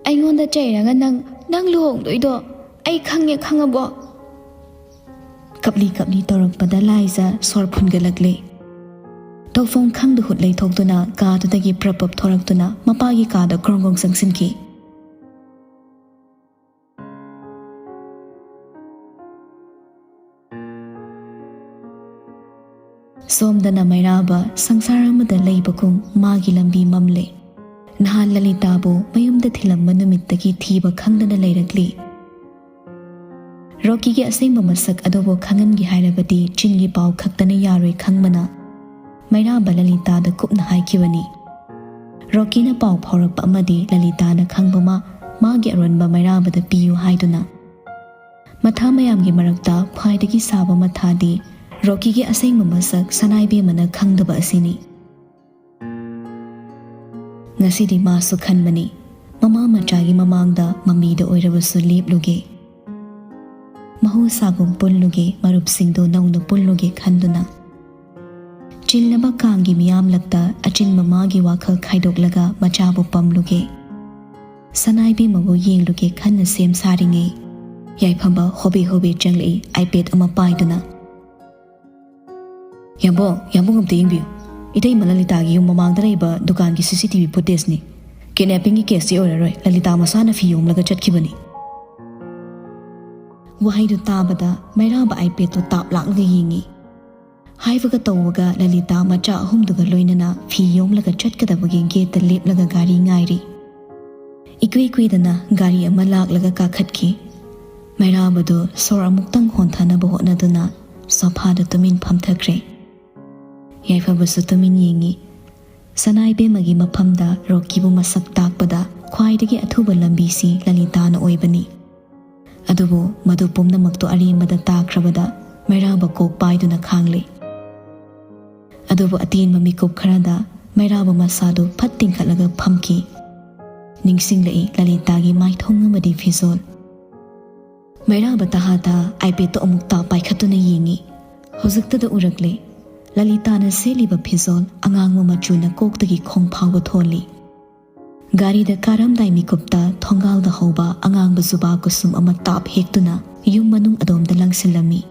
ꯑꯩꯉꯣꯟꯗ ꯆꯩꯔꯒ ꯅꯪ, ꯅꯪ ꯂꯨꯍꯣꯡꯗꯣꯏꯗꯣ ꯑꯩ ꯈꯪꯉꯦ, ꯈꯪꯉꯕꯣ?" ꯀꯞꯂꯤ ꯀꯞꯂꯤ ꯇꯧꯔꯛꯄꯗ ꯂꯥꯏꯖ ꯁꯣꯔ ꯐꯨꯟꯒꯠꯂꯛꯂꯦ꯫ ꯇꯧꯐꯝ ꯈꯪꯗ ꯍꯨꯠ ꯂꯩꯊꯣꯛꯇꯨꯅ ꯀꯥꯗꯨꯗꯒꯤ ꯄ꯭ꯔꯞ ꯄ꯭ꯔꯞ ꯊꯣꯔꯛꯇꯨꯅ ꯃꯄꯥꯒꯤ ꯀꯥꯗ ꯒ꯭ꯔꯣꯡ ꯒ꯭ꯔꯣꯡ ꯆꯪꯁꯤꯟꯈꯤ꯫ ꯁꯣꯝꯗꯅ ꯃꯩꯔꯥꯕ ꯁꯪꯁꯥꯔ ꯑꯃꯗ ꯂꯩꯕꯒꯨꯝ ꯃꯥꯒꯤ ꯂꯝꯕꯤ ꯃꯝꯂꯦ꯫ ꯅꯍꯥꯟ ꯂꯂꯤꯇꯥꯕꯨ ꯃꯌꯨꯝꯗ ꯊꯤꯜꯂꯝꯕ ꯅꯨꯃꯤꯠꯇꯒꯤ ꯊꯤꯕ ꯈꯪꯗꯅ ꯂꯩꯔꯛꯂꯤ꯫ ꯔꯣꯀꯤꯒꯤ ꯑꯁꯦꯡꯕ ꯃꯁꯛ ꯑꯗꯨꯕꯨ ꯈꯪꯍꯟꯒꯦ ꯍꯥꯏꯔꯕꯗꯤ ꯆꯤꯟꯒꯤ ꯄꯥꯎ ꯈꯛꯇꯅ ꯌꯥꯔꯣꯏ ꯈꯪꯕꯅ ꯃꯩꯔꯥꯕ ꯂꯂꯤꯇꯥꯗ ꯀꯨꯞꯅ ꯍꯥꯏꯈꯤꯕꯅꯤ꯫ ꯔꯣꯀꯤꯅ ꯄꯥꯎ ꯐꯥꯎꯔꯛꯄ ꯑꯃꯗꯤ ꯂꯂꯤꯇꯥꯅ ꯈꯪꯕ ꯑꯃ ꯃꯥꯒꯤ ꯑꯔꯣꯟꯕ ꯃꯩꯔꯥꯕꯗ ꯄꯤꯌꯨ ꯍꯥꯏꯗꯨꯅ꯫ ꯃꯊꯥ ꯃꯌꯥꯝꯒꯤ ꯃꯔꯛꯇ ꯈ꯭ꯋꯥꯏꯗꯒꯤ ꯁꯥꯕ ꯃꯊꯥꯗꯤ ꯔꯣꯀꯤꯒꯤ ꯑꯁꯦꯡꯕ ꯃꯁꯛ ꯁꯅꯥꯏꯕꯦꯝꯃꯅ ꯈꯪꯗꯕ ꯑꯁꯤꯅꯤ꯫ ꯉꯁꯤꯗꯤ ꯃꯥꯁꯨ ꯈꯟꯕꯅꯤ, ꯃꯃꯥ ꯃꯆꯥꯒꯤ ꯃꯃꯥꯡꯗ ꯃꯃꯤꯗ ꯑꯣꯏꯔꯕꯁꯨ ꯂꯦꯞꯂꯨꯒꯦ꯫ ꯃꯍꯧꯁꯥꯒꯨꯝ ꯄꯨꯜꯂꯨꯒꯦ, ꯃꯔꯨꯞꯁꯤꯡꯗꯨ ꯅꯧꯅ ꯄꯨꯜꯂꯨꯒꯦ ꯈꯟꯗꯨꯅ꯫ ꯆꯤꯜꯂꯕ ꯀꯥꯡꯒꯤ ꯃꯤꯌꯥꯝꯂꯛꯇ ꯑꯆꯤꯟꯕ ꯃꯥꯒꯤ ꯋꯥꯈꯜ ꯈꯥꯏꯗꯣꯛꯂꯒ ꯃꯆꯥꯕꯨ ꯄꯝꯂꯨꯒꯦ꯫ ꯁꯅꯥꯏꯕꯦꯝꯃꯕꯨ ꯌꯦꯡꯂꯨꯒꯦ ꯈꯟꯅ ꯁꯦꯝ ꯁꯥꯔꯤꯉꯩ, ꯌꯥꯏꯐꯕ ꯍꯣꯕꯦ ꯍꯣꯕꯦ ꯆꯪꯂꯛꯏ, iPad ꯑꯃ ꯄꯥꯏꯗꯨꯅ꯫ "ꯌꯥꯝꯕꯨꯡ, ꯌꯥꯝꯕꯨꯡ, ꯑꯝꯇ ꯌꯦꯡꯕꯤꯌꯨ꯫ ꯏꯇꯩꯃ ꯂꯂꯤꯇꯥꯒꯤ ꯌꯨꯝ ꯃꯃꯥꯡꯗ ꯂꯩꯕ ꯗꯨꯀꯥꯟꯒꯤ CCTV footageꯅꯤ꯫ Kidnappingꯒꯤ caseꯇꯤ ꯑꯣꯏꯔꯔꯣꯏ, ꯂꯂꯤꯇꯥ ꯃꯁꯥꯅ ꯐꯤ ꯌꯣꯝꯂꯒ ꯆꯠꯈꯤꯕꯅꯤ꯫" ꯋꯥꯍꯩꯗꯨ ꯇꯥꯕꯗ ꯃꯩꯔꯥꯕ iPadꯇꯨ ꯇꯥꯞ ꯂꯥꯛꯂꯒ ꯌꯦꯡꯉꯤ꯫ ꯍꯥꯏꯕꯒ ꯇꯧꯕꯒ ꯂꯂꯤꯇꯥ ꯃꯆꯥ ꯑꯍꯨꯝꯗꯨꯒ ꯂꯣꯏꯅꯅ ꯐꯤ ꯌꯣꯝꯂꯒ ꯆꯠꯀꯗꯕꯒꯤ gateꯇ ꯂꯦꯞꯂꯒ ꯒꯥꯔꯤ ꯉꯥꯏꯔꯤ꯫ ꯏꯀꯨꯏ ꯀꯨꯏꯗꯅ ꯒꯥꯔꯤ ꯑꯃ ꯂꯥꯛꯂꯒ ꯀꯥꯈꯠꯈꯤ꯫ ꯃꯩꯔꯥꯕꯗꯨ ꯁꯣꯔ ꯑꯃꯨꯛꯇꯪ ꯍꯣꯟꯊꯅꯕ ꯍꯣꯠꯅꯗꯨꯅ sofaꯗ ꯇꯨꯃꯤꯟ ꯐꯝꯊꯈ꯭ꯔꯦ꯫ ꯌꯥꯏꯐꯕꯁꯨ ꯇꯨꯃꯤꯟ ꯌꯦꯡꯉꯤ꯫ ꯁꯅꯥꯏꯕꯦꯝꯃꯒꯤ ꯃꯐꯝꯗ ꯔꯣꯛꯀꯤꯕꯨ ꯃꯁꯛ ꯇꯥꯛꯄꯗ ꯈ꯭ꯋꯥꯏꯗꯒꯤ ꯑꯊꯨꯕ ꯂꯝꯕꯤꯁꯤ ꯂꯂꯤꯇꯥꯅ ꯑꯣꯏꯕꯅꯤ꯫ ꯑꯗꯨꯕꯨ ꯃꯗꯨ ꯄꯨꯝꯅꯃꯛꯇꯨ ꯑꯔꯦꯝꯕꯗ ꯇꯥꯈ꯭ꯔꯕꯗ ꯃꯩꯔꯥꯕ ꯀꯣꯛ ꯄꯥꯏꯗꯨꯅ ꯈꯥꯡꯂꯦ꯫ ꯑꯗꯨꯕꯨ ꯑꯇꯦꯟꯕ ꯃꯤꯀꯨꯞ ꯈꯔꯗ ꯃꯩꯔꯥꯕ ꯃꯁꯥꯗꯨ ꯐꯠ ꯇꯤꯡꯈꯠꯂꯒ ꯐꯝꯈꯤ꯫ ꯅꯤꯡꯁꯤꯡꯂꯛꯏ ꯂꯂꯤꯇꯥꯒꯤ ꯃꯥꯏꯊꯣꯡ ꯑꯃꯗꯤ ꯐꯤꯖꯣꯜ꯫ ꯃꯩꯔꯥꯕ ꯇꯍꯥ ꯇꯍꯥ iPadꯇꯨ ꯑꯃꯨꯛꯇ ꯄꯥꯏꯈꯠꯇꯨꯅ ꯌꯦꯡꯉꯤ꯫ ꯍꯧꯖꯤꯛꯇꯗ ꯎꯔꯛꯂꯦ, ꯂꯂꯤꯇꯥꯅ ꯁꯦꯠꯂꯤꯕ ꯐꯤꯖꯣꯜ ꯑꯉꯥꯡꯕ ꯃꯆꯨꯅ ꯀꯣꯛꯇꯒꯤ ꯈꯣꯡ ꯐꯥꯎꯕ ꯊꯣꯜꯂꯤ꯫ ꯒꯥꯔꯤꯗ ꯀꯥꯔꯝꯗꯥꯏ ꯃꯤꯀꯨꯞꯇ ꯊꯣꯡꯒꯥꯜꯗ ꯍꯧꯕ ꯑꯉꯥꯡꯕ ꯖꯨꯕꯥ ꯀꯨꯁꯨꯝ ꯑꯃ ꯇꯥꯞ ꯍꯦꯛꯇꯨꯅ ꯌꯨꯝ ꯃꯅꯨꯡ ꯑꯗꯣꯝꯗ ꯂꯪꯁꯤꯜꯂꯝꯃꯤ꯫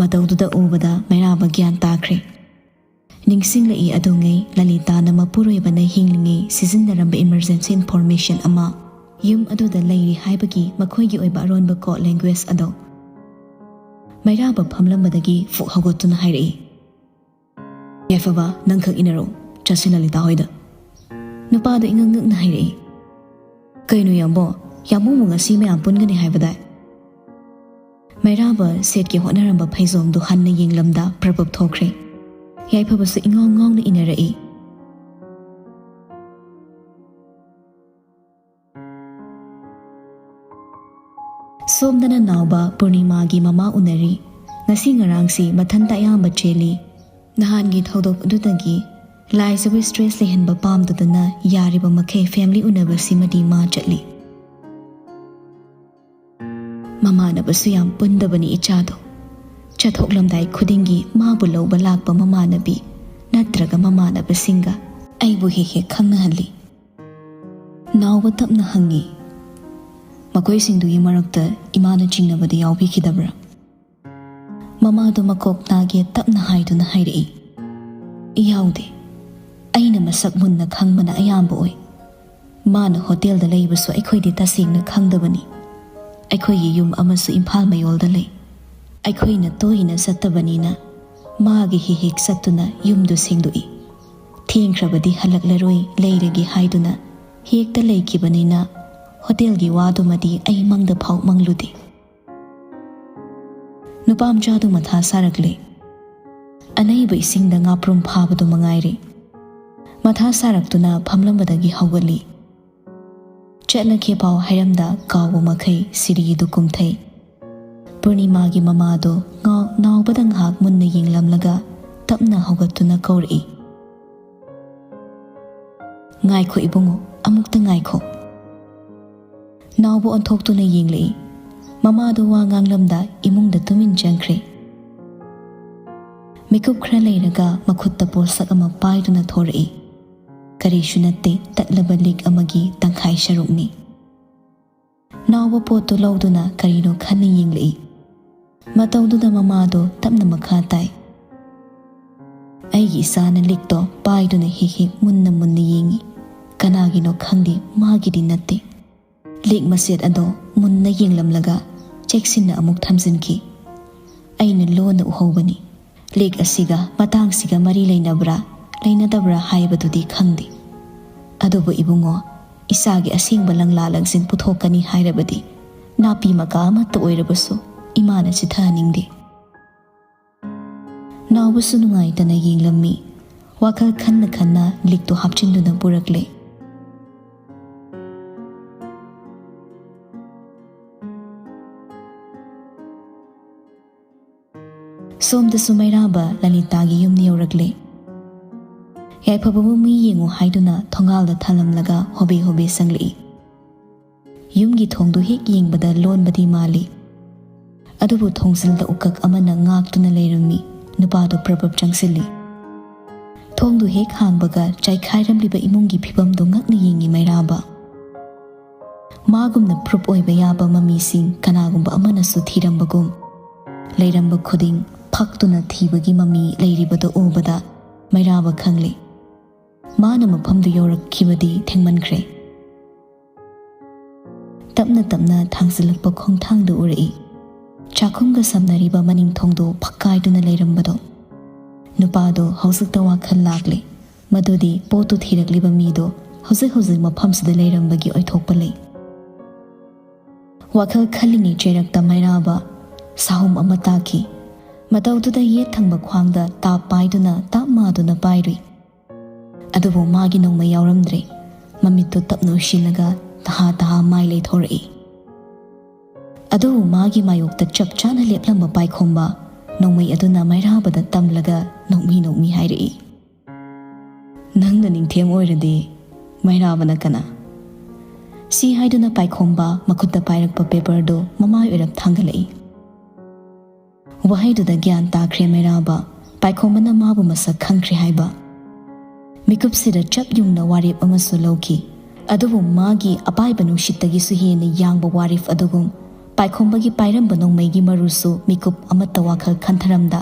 ꯃꯇꯧꯗꯨꯗ ꯎꯕꯗ ꯃꯩꯔꯥꯕ ꯒ꯭ꯌꯥꯟ ꯇꯥꯈ꯭ꯔꯦ꯫ ꯅꯤꯡꯁꯤꯡꯂꯛꯏ ꯑꯗꯨꯉꯩ ꯂꯂꯤꯇꯥꯅ ꯃꯄꯨꯔꯣꯏꯕꯅ ꯍꯤꯡꯂꯤꯉꯩ ꯁꯤꯖꯤꯟꯅꯔꯝꯕ emergency information ꯑꯃ ꯌꯨꯝ ꯑꯗꯨꯗ ꯂꯩꯔꯤ ꯍꯥꯏꯕꯒꯤ ꯃꯈꯣꯏꯒꯤ ꯑꯣꯏꯕ ꯑꯔꯣꯟꯕ code language ꯑꯗꯣ꯫ ꯃꯩꯔꯥꯕ ꯐꯝꯂꯝꯕꯗꯒꯤ ꯐꯨꯛ ꯍꯧꯒꯠꯇꯨꯅ ꯍꯥꯏꯔꯛꯏ, "ꯌꯥꯏꯐꯕ, ꯅꯪꯈꯛ ꯏꯟꯅꯔꯣ, ꯆꯠꯁꯤ ꯂꯂꯤꯇꯥ ꯍꯣꯏꯗ꯫" ꯅꯨꯄꯥꯗꯣ ꯏꯉꯛ ꯉꯛꯅ ꯍꯥꯏꯔꯛꯏ, "ꯀꯩꯅꯣ ꯌꯥꯝꯕꯣ, ꯌꯥꯝꯕꯨꯡꯕꯨ ꯉꯁꯤ ꯃꯌꯥꯝ ꯄꯨꯟꯒꯅꯤ ꯍꯥꯏꯕꯗꯥꯏ?" ꯃꯩꯔꯥꯕ ꯁꯦꯠꯀꯦ ꯍꯣꯠꯅꯔꯝꯕ ꯐꯩꯖꯣꯝꯗꯨ ꯍꯟꯅ ꯌꯦꯡꯂꯝꯗ ꯄ꯭ꯔꯕꯨꯞ ꯊꯣꯛꯈ꯭ꯔꯦ꯫ ꯌꯥꯏꯐꯕꯁꯨ ꯏꯉꯥꯎ ꯉꯥꯎꯅ ꯏꯟꯅꯔꯛꯏ꯫ ꯁꯣꯝꯗꯅ ꯅꯥꯎꯕ ꯄꯨꯔꯅꯤꯃꯥꯒꯤ ꯃꯃꯥ ꯎꯅꯔꯤ꯫ ꯉꯁꯤ ꯉꯔꯥꯡꯁꯤ ꯃꯊꯟꯇ ꯑꯌꯥꯝꯕ ꯆꯦꯜꯂꯤ꯫ ꯅꯍꯥꯟꯒꯤ ꯊꯧꯗꯣꯛ ꯑꯗꯨꯗꯒꯤ ꯂꯥꯏꯖꯕꯨ stress ꯂꯩꯍꯟꯕ ꯄꯥꯝꯗꯗꯅ ꯌꯥꯔꯤꯕ ꯃꯈꯩ family ꯎꯅꯕꯁꯤꯃꯗꯤ ꯃꯥ ꯆꯠꯂꯤ꯫ ꯃꯃꯥꯟꯅꯕꯁꯨ ꯌꯥꯝ ꯄꯨꯟꯗꯕꯅꯤ ꯏꯆꯥꯗꯣ꯫ ꯆꯠꯊꯣꯛꯂꯝꯗꯥꯏ ꯈꯨꯗꯤꯡꯒꯤ ꯃꯥꯕꯨ ꯂꯧꯕ ꯂꯥꯛꯄ ꯃꯃꯥꯟꯅꯕꯤ ꯅꯠꯇ꯭ꯔꯒ ꯃꯃꯥꯟꯅꯕꯁꯤꯡꯒ ꯑꯩꯕꯨ ꯍꯦꯛ ꯍꯦꯛ ꯈꯪꯅꯍꯜꯂꯤ꯫ ꯅꯥꯎꯕ ꯇꯞꯅ ꯍꯪꯉꯤ꯫ "ꯃꯈꯣꯏꯁꯤꯡꯗꯨꯒꯤ ꯃꯔꯛꯇ ꯏꯃꯥꯅ ꯆꯤꯡꯅꯕꯗꯤ ꯌꯥꯎꯕꯤꯈꯤꯗꯕ꯭ꯔꯥ?" ꯃꯃꯥꯗꯣ ꯃꯀꯣꯛ ꯅꯥꯒꯦ ꯇꯞꯅ ꯍꯥꯏꯗꯨꯅ ꯍꯥꯏꯔꯛꯏ꯫ "ꯌꯥꯎꯗꯦ꯫ ꯑꯩꯅ ꯃꯁꯛ ꯃꯨꯟꯅ ꯈꯪꯕꯅ ꯑꯌꯥꯝꯕ ꯑꯣꯏ꯫ ꯃꯥꯅ ꯍꯣꯇꯦꯜꯗ ꯂꯩꯕꯁꯨ ꯑꯩꯈꯣꯏꯗꯤ ꯇꯁꯦꯡꯅ ꯈꯪꯗꯕꯅꯤ꯫ ꯑꯩꯈꯣꯏꯒꯤ ꯌꯨꯝ ꯑꯃꯁꯨ ꯏꯝꯐꯥꯜ ꯃꯌꯣꯜꯗ ꯂꯩ꯫ ꯑꯩꯈꯣꯏꯅ ꯇꯣꯏꯅ ꯆꯠꯇꯕꯅꯤꯅ ꯃꯥꯒꯤ ꯍꯦꯛ ꯍꯦꯛ ꯆꯠꯇꯨꯅ ꯌꯨꯝꯗꯨ ꯁꯦꯡꯗꯣꯛꯏ꯫ ꯊꯦꯡꯈ꯭ꯔꯕꯗꯤ ꯍꯜꯂꯛꯂꯔꯣꯏ, ꯂꯩꯔꯒꯦ ꯍꯥꯏꯗꯨꯅ ꯍꯦꯛꯇ ꯂꯩꯈꯤꯕꯅꯤꯅ ꯍꯣꯇꯦꯜꯒꯤ ꯋꯥꯗꯨꯃꯗꯤ ꯑꯩ ꯃꯪꯗ ꯐꯥꯎ ꯃꯪꯂꯨꯗꯦ꯫" ꯅꯨꯄꯥ ꯃꯆꯥꯗꯨ ꯃꯊꯥ ꯁꯥꯔꯛꯂꯦ꯫ ꯑꯅꯩꯕ ꯏꯁꯤꯡꯗ ꯉꯥꯄ꯭ꯔꯨꯝ ꯐꯥꯕꯗꯨ ꯃꯉꯥꯏꯔꯦ꯫ ꯃꯊꯥ ꯁꯥꯔꯛꯇꯨꯅ ꯐꯝꯂꯝꯕꯗꯒꯤ ꯍꯧꯒꯠꯂꯤ꯫ ꯆꯠꯂꯒꯦ ꯐꯥꯎ ꯍꯥꯏꯔꯝꯗ ꯀꯥꯎꯕ ꯃꯈꯩ ꯁꯤꯔꯤꯗꯨ ꯀꯨꯝꯊꯩ꯫ ꯄꯨꯔꯅꯤꯃꯥꯒꯤ ꯃꯃꯥꯗꯣ ꯉꯥꯎ-, ꯅꯥꯎꯕꯗ ꯉꯥꯏꯍꯥꯛ ꯃꯨꯟꯅ ꯌꯦꯡꯂꯝꯂꯒ ꯇꯞꯅ ꯍꯧꯒꯠꯇꯨꯅ ꯀꯧꯔꯛꯏ꯫ "ꯉꯥꯏꯈꯣ ꯏꯕꯨꯡꯉꯣ, ꯑꯃꯨꯛꯇ ꯉꯥꯏꯈꯣ꯫" ꯅꯥꯎꯕ ꯑꯣꯟꯊꯣꯛꯇꯨꯅ ꯌꯦꯡꯂꯛꯏ꯫ ꯃꯃꯥꯗꯨ ꯋꯥ ꯉꯥꯡꯂꯝꯗ ꯏꯃꯨꯡꯗ ꯇꯨꯃꯤꯟ ꯆꯪꯈ꯭ꯔꯦ꯫ ꯃꯤꯀꯨꯞ ꯈꯔ ꯂꯩꯔꯒ ꯃꯈꯨꯠꯇ ꯄꯣꯠꯁꯛ ꯑꯃ ꯄꯥꯏꯗꯨꯅ ꯊꯣꯔꯛꯏ꯫ ꯀꯔꯤꯁꯨ ꯅꯠꯇꯦ, ꯇꯠꯂꯕ ꯂꯤꯛ ꯑꯃꯒꯤ ꯇꯪꯈꯥꯏ ꯁꯔꯨꯛꯅꯤ꯫ ꯅꯥꯎꯕ ꯄꯣꯠꯇꯨ ꯂꯧꯗꯨꯅ ꯀꯔꯤꯅꯣ ꯈꯟꯅ ꯌꯦꯡꯂꯛꯏ꯫ ꯃꯇꯧꯗꯨꯗ ꯃꯃꯥꯗꯣ ꯇꯞꯅ ꯃꯈꯥ ꯇꯥꯏ꯫ "ꯑꯩꯒꯤ ꯏꯆꯥꯅ ꯂꯤꯛꯇꯣ ꯄꯥꯏꯗꯨꯅ ꯍꯦꯛ ꯍꯦꯛ ꯃꯨꯟꯅ ꯃꯨꯟꯅ ꯌꯦꯡꯏ꯫ ꯀꯅꯥꯒꯤꯅꯣ ꯈꯪꯗꯦ, ꯃꯥꯒꯤꯗꯤ ꯅꯠꯇꯦ꯫" ꯂꯤꯛ ꯃꯆꯦꯠ ꯑꯗꯣ ꯃꯨꯟꯅ ꯌꯦꯡꯂꯝꯂꯒ ꯆꯦꯛꯁꯤꯟꯅ ꯑꯃꯨꯛ ꯊꯝꯖꯤꯟꯈꯤ꯫ ꯑꯩꯅ ꯂꯣꯟꯅ ꯎꯍꯧꯕꯅꯤ꯫ ꯂꯤꯛ ꯑꯁꯤꯒ ꯃꯇꯥꯡꯁꯤꯒ ꯃꯔꯤ ꯂꯩꯅꯕ꯭ꯔꯥ, ꯂꯩꯅꯗꯕ꯭ꯔꯥ ꯍꯥꯏꯕꯗꯨꯗꯤ ꯈꯪꯗꯦ꯫ ꯑꯗꯨꯕꯨ ꯏꯕꯨꯡꯉꯣ, ꯏꯆꯥꯒꯤ ꯑꯁꯦꯡꯕ ꯂꯪꯂꯥ ꯂꯪꯖꯤꯟ ꯄꯨꯊꯣꯛꯀꯅꯤ ꯍꯥꯏꯔꯕꯗꯤ ꯅꯥꯄꯤ ꯃꯀꯥ ꯑꯃꯠꯇ ꯑꯣꯏꯔꯕꯁꯨ ꯏꯃꯥꯅ ꯆꯤꯊꯍꯟꯅꯤꯡꯗꯦ꯫ ꯅꯥꯎꯕꯁꯨ ꯅꯨꯡꯉꯥꯏꯇꯅ ꯌꯦꯡꯂꯝꯃꯤ꯫ ꯋꯥꯈꯜ ꯈꯟꯅ ꯈꯟꯅ ꯂꯤꯛꯇꯨ ꯍꯥꯞꯆꯤꯟꯗꯨꯅ ꯄꯨꯔꯛꯂꯦ꯫ ꯁꯣꯝꯗꯁꯨ ꯃꯩꯔꯥꯕ ꯂꯂꯤꯇꯥꯒꯤ ꯌꯨꯝ ꯌꯧꯔꯛꯂꯦ꯫ ꯌꯥꯏꯐꯕꯕꯨ ꯃꯤ ꯌꯦꯡꯉꯨ ꯍꯥꯏꯗꯨꯅ ꯊꯣꯡꯒꯥꯜꯗ ꯊꯥꯂꯝꯂꯒ ꯍꯣꯕꯦ ꯍꯣꯕꯦ ꯆꯪꯂꯛꯏ꯫ ꯌꯨꯝꯒꯤ ꯊꯣꯡꯗꯨ ꯍꯦꯛ ꯌꯦꯡꯕꯗ ꯂꯣꯟꯕꯗꯤ ꯃꯥꯜꯂꯤ꯫ ꯑꯗꯨꯕꯨ ꯊꯣꯡꯖꯤꯜꯗ ꯎꯀꯛ ꯑꯃꯅ ꯉꯥꯛꯇꯨꯅ ꯂꯩꯔꯝꯃꯤ꯫ ꯅꯨꯄꯥꯗꯨ ꯄ꯭ꯔꯞ ꯄ꯭ꯔꯞ ꯆꯪꯁꯤꯜꯂꯤ꯫ ꯊꯣꯡꯗꯨ ꯍꯦꯛ ꯍꯥꯡꯕꯒ ꯆꯥꯏꯈꯥꯏꯔꯝꯂꯤꯕ ꯏꯃꯨꯡꯒꯤ ꯐꯤꯕꯝꯗꯨ ꯉꯛꯅ ꯌꯦꯡꯉꯤ ꯃꯩꯔꯥꯕ꯫ ꯃꯥꯒꯨꯝꯅ ꯄ꯭ꯔꯨꯞ ꯑꯣꯏꯕ ꯌꯥꯕ ꯃꯃꯤꯁꯤꯡ ꯀꯅꯥꯒꯨꯝꯕ ꯑꯃꯅꯁꯨ ꯊꯤꯔꯝꯕꯒꯨꯝ, ꯂꯩꯔꯝꯕ ꯈꯨꯗꯤꯡ ꯐꯛꯇꯨꯅ ꯊꯤꯕꯒꯤ ꯃꯃꯤ ꯂꯩꯔꯤꯕꯗꯨ ꯎꯕꯗ ꯃꯩꯔꯥꯕ ꯈꯪꯂꯦ꯫ ꯃꯥꯅ ꯃꯐꯝꯗꯨ ꯌꯧꯔꯛꯈꯤꯕꯗꯤ ꯊꯦꯡꯃꯟꯈ꯭ꯔꯦ꯫ ꯇꯞꯅ ꯇꯞꯅ ꯊꯥꯡꯖꯤꯜꯂꯛꯄ ꯈꯣꯡꯊꯥꯡꯗꯨ ꯎꯔꯛꯏ꯫ ꯆꯥꯛꯈꯨꯝꯒ ꯁꯝꯅꯔꯤꯕ ꯃꯅꯤꯡ ꯊꯣꯡꯗꯨ ꯐꯛꯀꯥꯏꯗꯨꯅ ꯂꯩꯔꯝꯕꯗꯣ꯫ ꯅꯨꯄꯥꯗꯣ ꯍꯧꯖꯤꯛꯇ ꯋꯥꯈꯜ ꯂꯥꯛꯂꯦ꯫ ꯃꯗꯨꯗꯤ ꯄꯣꯠꯇꯨ ꯊꯤꯔꯛꯂꯤꯕ ꯃꯤꯗꯣ ꯍꯧꯖꯤꯛ ꯍꯧꯖꯤꯛ ꯃꯐꯝꯁꯤꯗ ꯂꯩꯔꯝꯕꯒꯤ ꯑꯣꯏꯊꯣꯛꯄ ꯂꯩ꯫ ꯋꯥꯈꯜ ꯈꯜꯂꯤꯉꯩ ꯆꯩꯔꯛꯇ ꯃꯩꯔꯥꯕ ꯁꯥꯍꯨꯝ ꯑꯃ ꯇꯥꯈꯤ꯫ ꯃꯇꯧꯗꯨꯗ ꯌꯦꯠ ꯊꯪꯕ ꯈ꯭ꯋꯥꯡꯗ ꯇꯥꯞ ꯄꯥꯏꯗꯨꯅ ꯇꯥꯞ ꯃꯥꯗꯨꯅ ꯄꯥꯏꯔꯨꯏ꯫ ꯑꯗꯨꯕꯨ ꯃꯥꯒꯤ ꯅꯣꯡꯃꯩ ꯌꯥꯎꯔꯝꯗ꯭ꯔꯦ꯫ ꯃꯃꯤꯠꯇꯨ ꯇꯞꯅ ꯎꯏꯁꯤꯜꯂꯒ ꯇꯍꯥ ꯇꯍꯥ ꯃꯥꯏ ꯂꯩꯊꯣꯔꯛꯏ꯫ ꯑꯗꯨꯕꯨ ꯃꯥꯒꯤ ꯃꯥꯌꯣꯛꯇ ꯆꯞ ꯆꯥꯅ ꯂꯦꯞꯂꯝꯕ ꯄꯥꯏꯈꯣꯝꯕ ꯅꯣꯡꯃꯩ ꯑꯗꯨꯅ ꯃꯩꯔꯥꯕꯗ ꯇꯝꯂꯒ ꯅꯣꯛꯃꯤ ꯅꯣꯛꯃꯤ ꯍꯥꯏꯔꯛꯏ, "ꯅꯪꯅ ꯅꯤꯡꯊꯦꯝ ꯑꯣꯏꯔꯗꯤ ꯃꯩꯔꯥꯕꯅ ꯀꯅꯥ?" ꯁꯤ ꯍꯥꯏꯗꯨꯅ ꯄꯥꯏꯈꯣꯝꯕ ꯃꯈꯨꯠꯇ ꯄꯥꯏꯔꯛꯄ ꯄꯦꯄꯔꯗꯨ ꯃꯃꯥꯏ ꯑꯣꯏꯔꯞ ꯊꯥꯡꯒꯠꯂꯛꯏ꯫ ꯋꯥꯍꯩꯗꯨꯗ ꯒ꯭ꯌꯥꯟ ꯇꯥꯈ꯭ꯔꯦ ꯃꯩꯔꯥꯕ, ꯄꯥꯏꯈꯣꯝꯕꯅ ꯃꯥꯕꯨ ꯃꯁꯛ ꯈꯪꯈ꯭ꯔꯦ ꯍꯥꯏꯕ꯫ ꯃꯤꯀꯨꯞꯁꯤꯗ ꯆꯞ ꯌꯨꯡꯅ ꯋꯥꯔꯦꯞ ꯑꯃꯁꯨ ꯂꯧꯈꯤ꯫ ꯑꯗꯨꯕꯨ ꯃꯥꯒꯤ ꯑꯄꯥꯏꯕ ꯅꯨꯡꯁꯤꯠꯇꯒꯤꯁꯨ ꯍꯦꯟꯅ ꯌꯥꯡꯕ ꯋꯥꯔꯦꯞ ꯑꯗꯨꯒꯨꯝ ꯄꯥꯏꯈꯣꯝꯕꯒꯤ ꯄꯥꯏꯔꯝꯕ ꯅꯣꯡꯃꯩꯒꯤ ꯃꯔꯨꯁꯨ ꯃꯤꯀꯨꯞ ꯑꯃꯠꯇ ꯋꯥꯈꯜ ꯈꯟꯊꯔꯝꯗ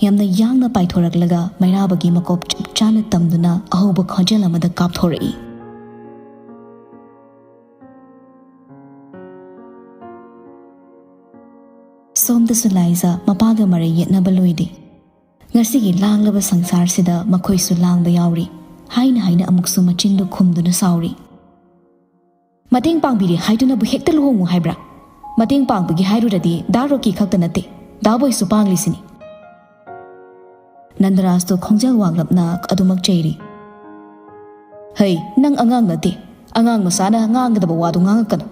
ꯌꯥꯝꯅ ꯌꯥꯡꯅ ꯄꯥꯏꯊꯣꯔꯛꯂꯒ ꯃꯩꯔꯥꯕꯒꯤ ꯃꯀꯣꯛ ꯆꯞ ꯆꯥꯅ ꯇꯝꯗꯨꯅ ꯑꯍꯧꯕ ꯈꯣꯟꯖꯦꯜ ꯑꯃꯗ ꯀꯥꯞꯊꯣꯔꯛꯏ꯫ ꯁꯣꯝꯗꯁꯨ ꯂꯥꯏꯖ ꯃꯄꯥꯒ ꯃꯔꯩ ꯌꯦꯠꯅꯕ ꯂꯣꯏꯗꯦ꯫ ꯉꯁꯤꯒꯤ ꯂꯥꯡꯂꯕ ꯁꯪꯁꯥꯔꯁꯤꯗ ꯃꯈꯣꯏꯁꯨ ꯂꯥꯡꯕ ꯌꯥꯎꯔꯤ꯫ ꯍꯥꯏꯅ ꯍꯥꯏꯅ ꯑꯃꯨꯛꯁꯨ ꯃꯆꯤꯟꯗꯨ ꯈꯨꯝꯗꯨꯅ ꯁꯥꯎꯔꯤ꯫ "ꯃꯇꯦꯡ ꯄꯥꯡꯕꯤꯔꯦ ꯍꯥꯏꯗꯨꯅꯕꯨ ꯍꯦꯛꯇ ꯂꯨꯍꯣꯡꯉꯨ ꯍꯥꯏꯕ꯭ꯔꯥ? ꯃꯇꯦꯡ ꯄꯥꯡꯕꯒꯤ ꯍꯥꯏꯔꯨꯔꯗꯤ ꯗꯥ ꯔꯣꯀꯤ ꯈꯛꯇ ꯅꯠꯇꯦ, ꯗꯥ ꯕꯣꯏꯁꯨ ꯄꯥꯡꯂꯤꯁꯤꯅꯤ꯫" ꯅꯟꯗꯔꯥꯖꯇꯣ ꯈꯣꯡꯖꯦꯜ ꯋꯥꯡꯂꯞꯅ ꯑꯗꯨꯃꯛ ꯆꯩꯔꯤ꯫ "ꯍꯩ, ꯅꯪ ꯑꯉꯥꯡ ꯅꯠꯇꯦ꯫ ꯑꯉꯥꯡ ꯃꯆꯥꯅ ꯉꯥꯡꯒꯗꯕ ꯋꯥꯗꯨ ꯉꯥꯡꯉꯛꯀꯅꯨ꯫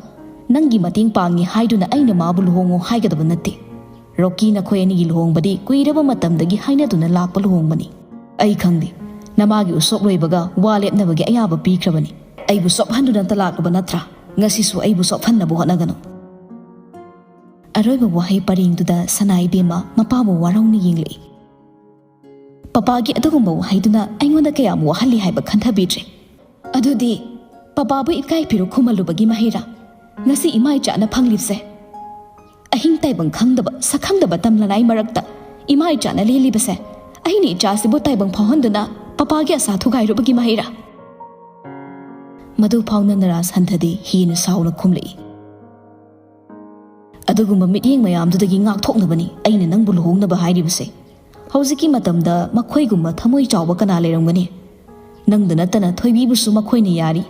ꯅꯪꯒꯤ ꯃꯇꯦꯡ ꯄꯥꯡꯉꯤ ꯍꯥꯏꯗꯨꯅ ꯑꯩꯅ ꯃꯥꯕꯨ ꯂꯨꯍꯣꯡꯉꯨ ꯍꯥꯏꯒꯗꯕ ꯅꯠꯇꯦ꯫ ꯔꯣꯀꯤ ꯅꯈꯣꯏ ꯑꯅꯤꯒꯤ ꯂꯨꯍꯣꯡꯕꯗꯤ ꯀꯨꯏꯔꯕ ꯃꯇꯝꯗꯒꯤ ꯍꯥꯏꯅꯗꯨꯅ ꯂꯥꯛꯄ ꯂꯨꯍꯣꯡꯕꯅꯤ꯫ ꯑꯩ ꯈꯪꯗꯦ, ꯅꯃꯥꯒꯤ ꯎꯁꯣꯞ ꯂꯣꯏꯕꯒ ꯋꯥ ꯂꯦꯞꯅꯕꯒꯤ ꯑꯌꯥꯕ ꯄꯤꯈ꯭ꯔꯕꯅꯤ꯫ ꯑꯩꯕꯨ ꯆꯣꯞꯍꯟꯗꯨꯅꯇ ꯂꯥꯛꯂꯕ ꯅꯠꯇ꯭ꯔꯥ? ꯉꯁꯤꯁꯨ ꯑꯩꯕꯨ ꯆꯣꯞꯍꯟꯅꯕ ꯍꯣꯠꯅꯒꯅꯨ꯫" ꯑꯔꯣꯏꯕ ꯋꯥꯍꯩ ꯄꯔꯦꯡꯗꯨꯗ ꯁꯅꯥ ꯏꯕꯦꯝꯃ ꯃꯄꯥꯕꯨ ꯋꯥꯔꯧꯅ ꯌꯦꯡꯂꯛꯏ꯫ "ꯄꯄꯥꯒꯤ ꯑꯗꯨꯒꯨꯝꯕ ꯋꯥꯍꯩꯗꯨꯅ ꯑꯩꯉꯣꯟꯗ ꯀꯌꯥꯝ ꯋꯥꯍꯜꯂꯤ ꯍꯥꯏꯕ ꯈꯟꯊꯕꯤꯗ꯭ꯔꯦ꯫ ꯑꯗꯨꯗꯤ ꯄꯄꯥꯕꯨ ꯏꯀꯥꯏ ꯐꯤꯔꯨꯛ ꯈꯨꯝꯍꯜꯂꯨꯕꯒꯤ ꯃꯍꯩꯔꯥ? ꯉꯁꯤ ꯏꯃꯥ ꯏꯆꯥꯅ ꯐꯪꯂꯤꯕꯁꯦ, ꯑꯍꯤꯡ ꯇꯥꯏꯕꯪ ꯈꯪꯗꯕ, ꯁꯛꯈꯪꯗꯕ ꯇꯝꯂꯅꯥꯏ ꯃꯔꯛꯇ ꯏꯃꯥ ꯏꯆꯥꯅ ꯂꯦꯜꯂꯤꯕꯁꯦ, ꯑꯩꯅ ꯏꯆꯥꯁꯤꯕꯨ ꯇꯥꯏꯕꯪ ꯐꯥꯎꯍꯟꯗꯨꯅ ꯄꯄꯥꯒꯤ ꯑꯁꯥ ꯊꯨꯒꯥꯏꯔꯨꯕꯒꯤ ꯃꯍꯩꯔꯥ? ꯃꯗꯨ ꯐꯥꯎ ꯅꯟꯗꯔꯥꯖ ꯍꯟꯊꯗꯦ, ꯍꯦꯟꯅ ꯁꯥꯎꯅ ꯈꯨꯝꯂꯛꯏ꯫ ꯑꯗꯨꯒꯨꯝꯕ ꯃꯤꯠꯌꯦꯡ ꯃꯌꯥꯝꯗꯨꯗꯒꯤ ꯉꯥꯛꯊꯣꯛꯅꯕꯅꯤ ꯑꯩꯅ ꯅꯪꯕꯨ ꯂꯨꯍꯣꯡꯅꯕ ꯍꯥꯏꯔꯤꯕꯁꯦ꯫ ꯍꯧꯖꯤꯛꯀꯤ ꯃꯇꯝꯗ ꯃꯈꯣꯏꯒꯨꯝꯕ ꯊꯃꯣꯏ ꯆꯥꯎꯕ ꯀꯅꯥ ꯂꯩꯔꯝꯒꯅꯤ? ꯅꯪꯗ ꯅꯠꯇꯅ ꯊꯣꯏꯕꯤꯕꯨꯁꯨ ꯃꯈꯣꯏꯅ ꯌꯥꯔꯤ꯫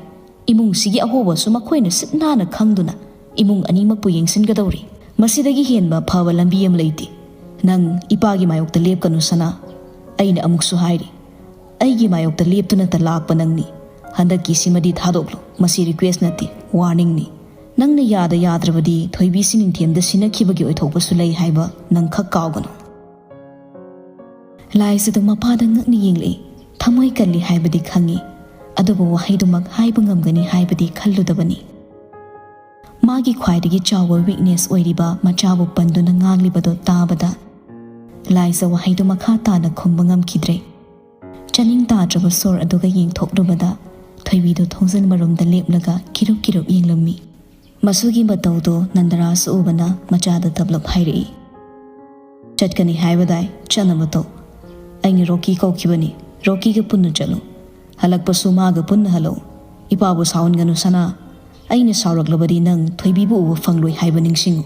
ꯏꯃꯨꯡꯁꯤꯒꯤ ꯑꯍꯣꯕꯁꯨ ꯃꯈꯣꯏꯅ ꯁꯤꯠ ꯅꯥꯟꯅ ꯈꯪꯗꯨꯅ ꯏꯃꯨꯡ ꯑꯅꯤꯃꯛꯄꯨ ꯌꯦꯡꯁꯤꯟꯒꯗꯧꯔꯤ꯫ ꯃꯁꯤꯗꯒꯤ ꯍꯦꯟꯕ ꯐꯕ ꯂꯝꯕꯤ ꯑꯃ ꯂꯩꯇꯦ꯫ ꯅꯪ ꯏꯄꯥꯒꯤ ꯃꯥꯌꯣꯛꯇ ꯂꯦꯞꯀꯅꯨ, ꯁꯅꯥ꯫ ꯑꯩꯅ ꯑꯃꯨꯛꯁꯨ ꯍꯥꯏꯔꯤ, ꯑꯩꯒꯤ ꯃꯥꯌꯣꯛꯇ ꯂꯦꯞꯇꯨꯅꯇ ꯂꯥꯛꯄ ꯅꯪꯅꯤ꯫ ꯍꯟꯗꯛꯀꯤꯁꯤꯃꯗꯤ ꯊꯥꯗꯣꯛꯂꯣ꯫ ꯃꯁꯤ request ꯅꯠꯇꯦ, warning ꯅꯤ꯫ ꯅꯪꯅ ꯌꯥꯗ ꯌꯥꯗ꯭ꯔꯕꯗꯤ ꯊꯣꯏꯕꯤ ꯁꯤꯅꯤꯡꯊꯦꯝꯗ ꯁꯤꯟꯅꯈꯤꯕꯒꯤ ꯑꯣꯏꯊꯣꯛꯄꯁꯨ ꯂꯩ ꯍꯥꯏꯕ ꯅꯪ ꯈꯛ ꯀꯥꯎꯒꯅꯨ꯫ ꯂꯥꯏꯖꯗꯨ ꯃꯄꯥꯗ ꯉꯛꯅ ꯌꯦꯡꯂꯛꯏ꯫ ꯊꯃꯣꯏ ꯀꯜꯂꯤ ꯍꯥꯏꯕꯗꯤ ꯈꯪꯏ, ꯑꯗꯨꯕꯨ ꯋꯥꯍꯩꯗꯨꯃꯛ ꯍꯥꯏꯕ ꯉꯝꯒꯅꯤ ꯍꯥꯏꯕꯗꯤ ꯈꯜꯂꯨꯗꯕꯅꯤ꯫ ꯃꯥꯒꯤ ꯈ꯭ꯋꯥꯏꯗꯒꯤ ꯆꯥꯎꯕ weakness ꯑꯣꯏꯔꯤꯕ ꯃꯆꯥꯕꯨ ꯄꯟꯗꯨꯅ ꯉꯥꯡꯂꯤꯕꯗꯨ ꯇꯥꯕꯗ ꯂꯥꯏꯖ ꯋꯥꯍꯩꯗꯨ ꯃꯈꯥ ꯇꯥꯅ ꯈꯨꯝꯕ ꯉꯝꯈꯤꯗ꯭ꯔꯦ꯫ ꯆꯥꯅꯤꯡ ꯇꯥꯗ꯭ꯔꯕ ꯁꯣꯔ ꯑꯗꯨꯒ ꯌꯦꯡꯊꯣꯛꯂꯨꯕꯗ ꯊꯣꯏꯕꯤꯗꯨ ꯊꯣꯡꯖꯤꯜ ꯃꯔꯨꯝꯗ ꯂꯦꯞꯂꯒ ꯀꯤꯔꯨꯞ ꯀꯤꯔꯨꯞ ꯌꯦꯡꯂꯝꯃꯤ꯫ ꯃꯁꯨꯒꯤ ꯃꯇꯧꯗꯨ ꯅꯟꯗꯔꯥꯖ ꯎꯕꯅ ꯃꯆꯥꯗ ꯇꯞꯂꯞ ꯍꯥꯏꯔꯛꯏ, "ꯆꯠꯀꯅꯤ ꯍꯥꯏꯕꯗꯥꯏ, ꯆꯠꯅꯕ ꯇꯧ꯫ ꯑꯩꯅ ꯔꯣꯀꯤ ꯀꯧꯈꯤꯕꯅꯤ, ꯔꯣꯀꯤꯒ ꯄꯨꯟꯅ ꯆꯠꯂꯨ꯫ ꯍꯜꯂꯛꯄꯁꯨ ꯃꯥꯒ ꯄꯨꯟꯅ ꯍꯜꯂꯛꯎ꯫ ꯏꯄꯥꯕꯨ ꯁꯥꯎꯍꯟꯒꯅꯨ ꯁꯅꯥ꯫ ꯑꯩꯅ ꯁꯥꯎꯔꯛꯂꯕꯗꯤ ꯅꯪ ꯊꯣꯏꯕꯤꯕꯨ ꯎꯕ ꯐꯪꯂꯣꯏ ꯍꯥꯏꯕ ꯅꯤꯡꯁꯤꯡꯉꯨ"꯫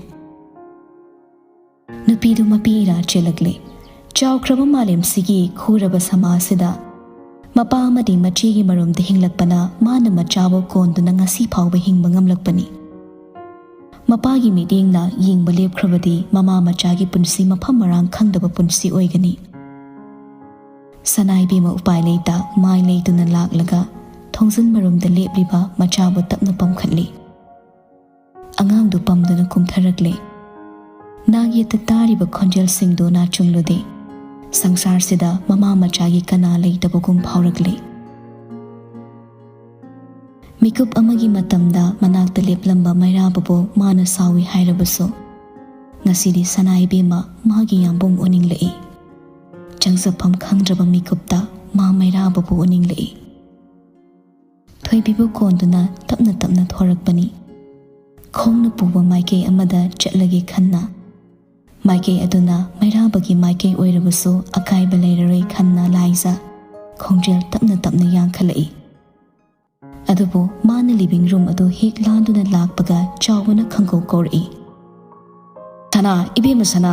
ꯅꯨꯄꯤꯗꯨ ꯃꯄꯤ ꯏꯔꯥ ꯆꯦꯜꯂꯛꯂꯦ꯫ ꯆꯥꯎꯈ꯭ꯔꯕ ꯃꯥꯂꯦꯝꯁꯤꯒꯤ ꯈꯨꯔꯕ ꯁꯃꯥꯖꯁꯤꯗ ꯃꯄꯥ ꯑꯃꯗꯤ ꯃꯆꯦꯒꯤ ꯃꯔꯨꯝꯗ ꯍꯤꯡꯂꯛꯄꯅ ꯃꯥꯅ ꯃꯆꯥꯕꯨ ꯀꯣꯟꯗꯨꯅ ꯉꯁꯤ ꯐꯥꯎꯕ ꯍꯤꯡꯕ ꯉꯝꯂꯛꯄꯅꯤ꯫ ꯃꯄꯥꯒꯤ ꯃꯤꯠꯌꯦꯡꯅ ꯌꯦꯡꯕ ꯂꯦꯞꯈ꯭ꯔꯕꯗꯤ ꯃꯃꯥ ꯃꯆꯥꯒꯤ ꯄꯨꯟꯁꯤ ꯃꯐꯝ ꯃꯔꯥꯡ ꯈꯪꯗꯕ ꯄꯨꯟꯁꯤ ꯑꯣꯏꯒꯅꯤ꯫ ꯁꯅꯥ ꯏꯕꯦꯝꯃ ꯎꯄꯥꯏ ꯂꯩꯇ ꯃꯥꯏ ꯂꯩꯇꯨꯅ ꯂꯥꯛꯂꯒ ꯊꯣꯡꯖꯤꯟ ꯃꯔꯨꯝꯗ ꯂꯦꯞꯂꯤꯕ ꯃꯆꯥꯕꯨ ꯇꯞꯅ ꯄꯝꯈꯠꯂꯤ꯫ ꯑꯉꯥꯡꯗꯨ ꯄꯝꯗꯨꯅ ꯀꯨꯝꯊꯔꯛꯂꯦ꯫ ꯅꯥꯛ ꯌꯦꯠꯇ ꯇꯥꯔꯤꯕ ꯈꯣꯟꯖꯦꯜꯁꯤꯡꯗꯨ ꯅꯥꯆꯨꯡꯂꯨꯗꯦ꯫ ꯁꯪꯁꯥꯔꯁꯤꯗ ꯃꯃꯥ ꯃꯆꯥꯒꯤ ꯀꯅꯥ ꯂꯩꯇꯕꯒꯨꯝ ꯐꯥꯎꯔꯛꯂꯦ꯫ ꯃꯤꯀꯨꯞ ꯑꯃꯒꯤ ꯃꯇꯝꯗ ꯃꯅꯥꯛꯇ ꯂꯦꯞꯂꯝꯕ ꯃꯩꯔꯥꯕꯕꯨ ꯃꯥꯅ ꯁꯥꯎꯏ ꯍꯥꯏꯔꯕꯁꯨ, ꯉꯁꯤꯗꯤ ꯁꯅꯥ ꯏꯕꯦꯝꯃ ꯃꯥꯒꯤ ꯌꯥꯝꯕꯨꯡ ꯑꯣꯟꯅꯤꯡꯂꯛꯏ꯫ ꯆꯪꯖꯐꯝ ꯈꯪꯗ꯭ꯔꯕ ꯃꯤꯀꯨꯞꯇ ꯃꯥ ꯃꯩꯔꯥꯕꯕꯨ ꯑꯣꯟꯅꯤꯡꯂꯛꯏ꯫ ꯊꯣꯏꯕꯤꯕꯨ ꯀꯣꯟꯗꯨꯅ ꯇꯞꯅ ꯇꯞꯅ ꯊꯣꯔꯛꯄꯅꯤ꯫ ꯈꯣꯡꯅ ꯄꯨꯕ ꯃꯥꯏꯀꯩ ꯑꯃꯗ ꯆꯠꯂꯒꯦ ꯈꯟꯅ꯫ ꯃꯥꯏꯀꯩ ꯑꯗꯨꯅ ꯃꯩꯔꯥꯕꯒꯤ ꯃꯥꯏꯀꯩ ꯑꯣꯏꯔꯕꯁꯨ ꯑꯀꯥꯏꯕ ꯂꯩꯔꯔꯣꯏ ꯈꯟꯅ ꯂꯥꯏꯖ ꯈꯣꯡꯖꯦꯜ ꯇꯞꯅ ꯇꯞꯅ ꯌꯥꯡꯈꯠꯂꯛꯏ꯫ ꯑꯗꯨꯕꯨ ꯃꯥꯅ ꯂꯤꯚꯤꯡ ꯔꯨꯝ ꯑꯗꯨ ꯍꯦꯛ ꯂꯥꯟꯗꯨꯅ ꯂꯥꯛꯄꯒ ꯆꯥꯎꯕꯅ ꯈꯪꯀꯧ ꯀꯧꯔꯛꯏ, "ꯁꯅꯥ, ꯏꯕꯦꯝꯃ ꯁꯅꯥ!"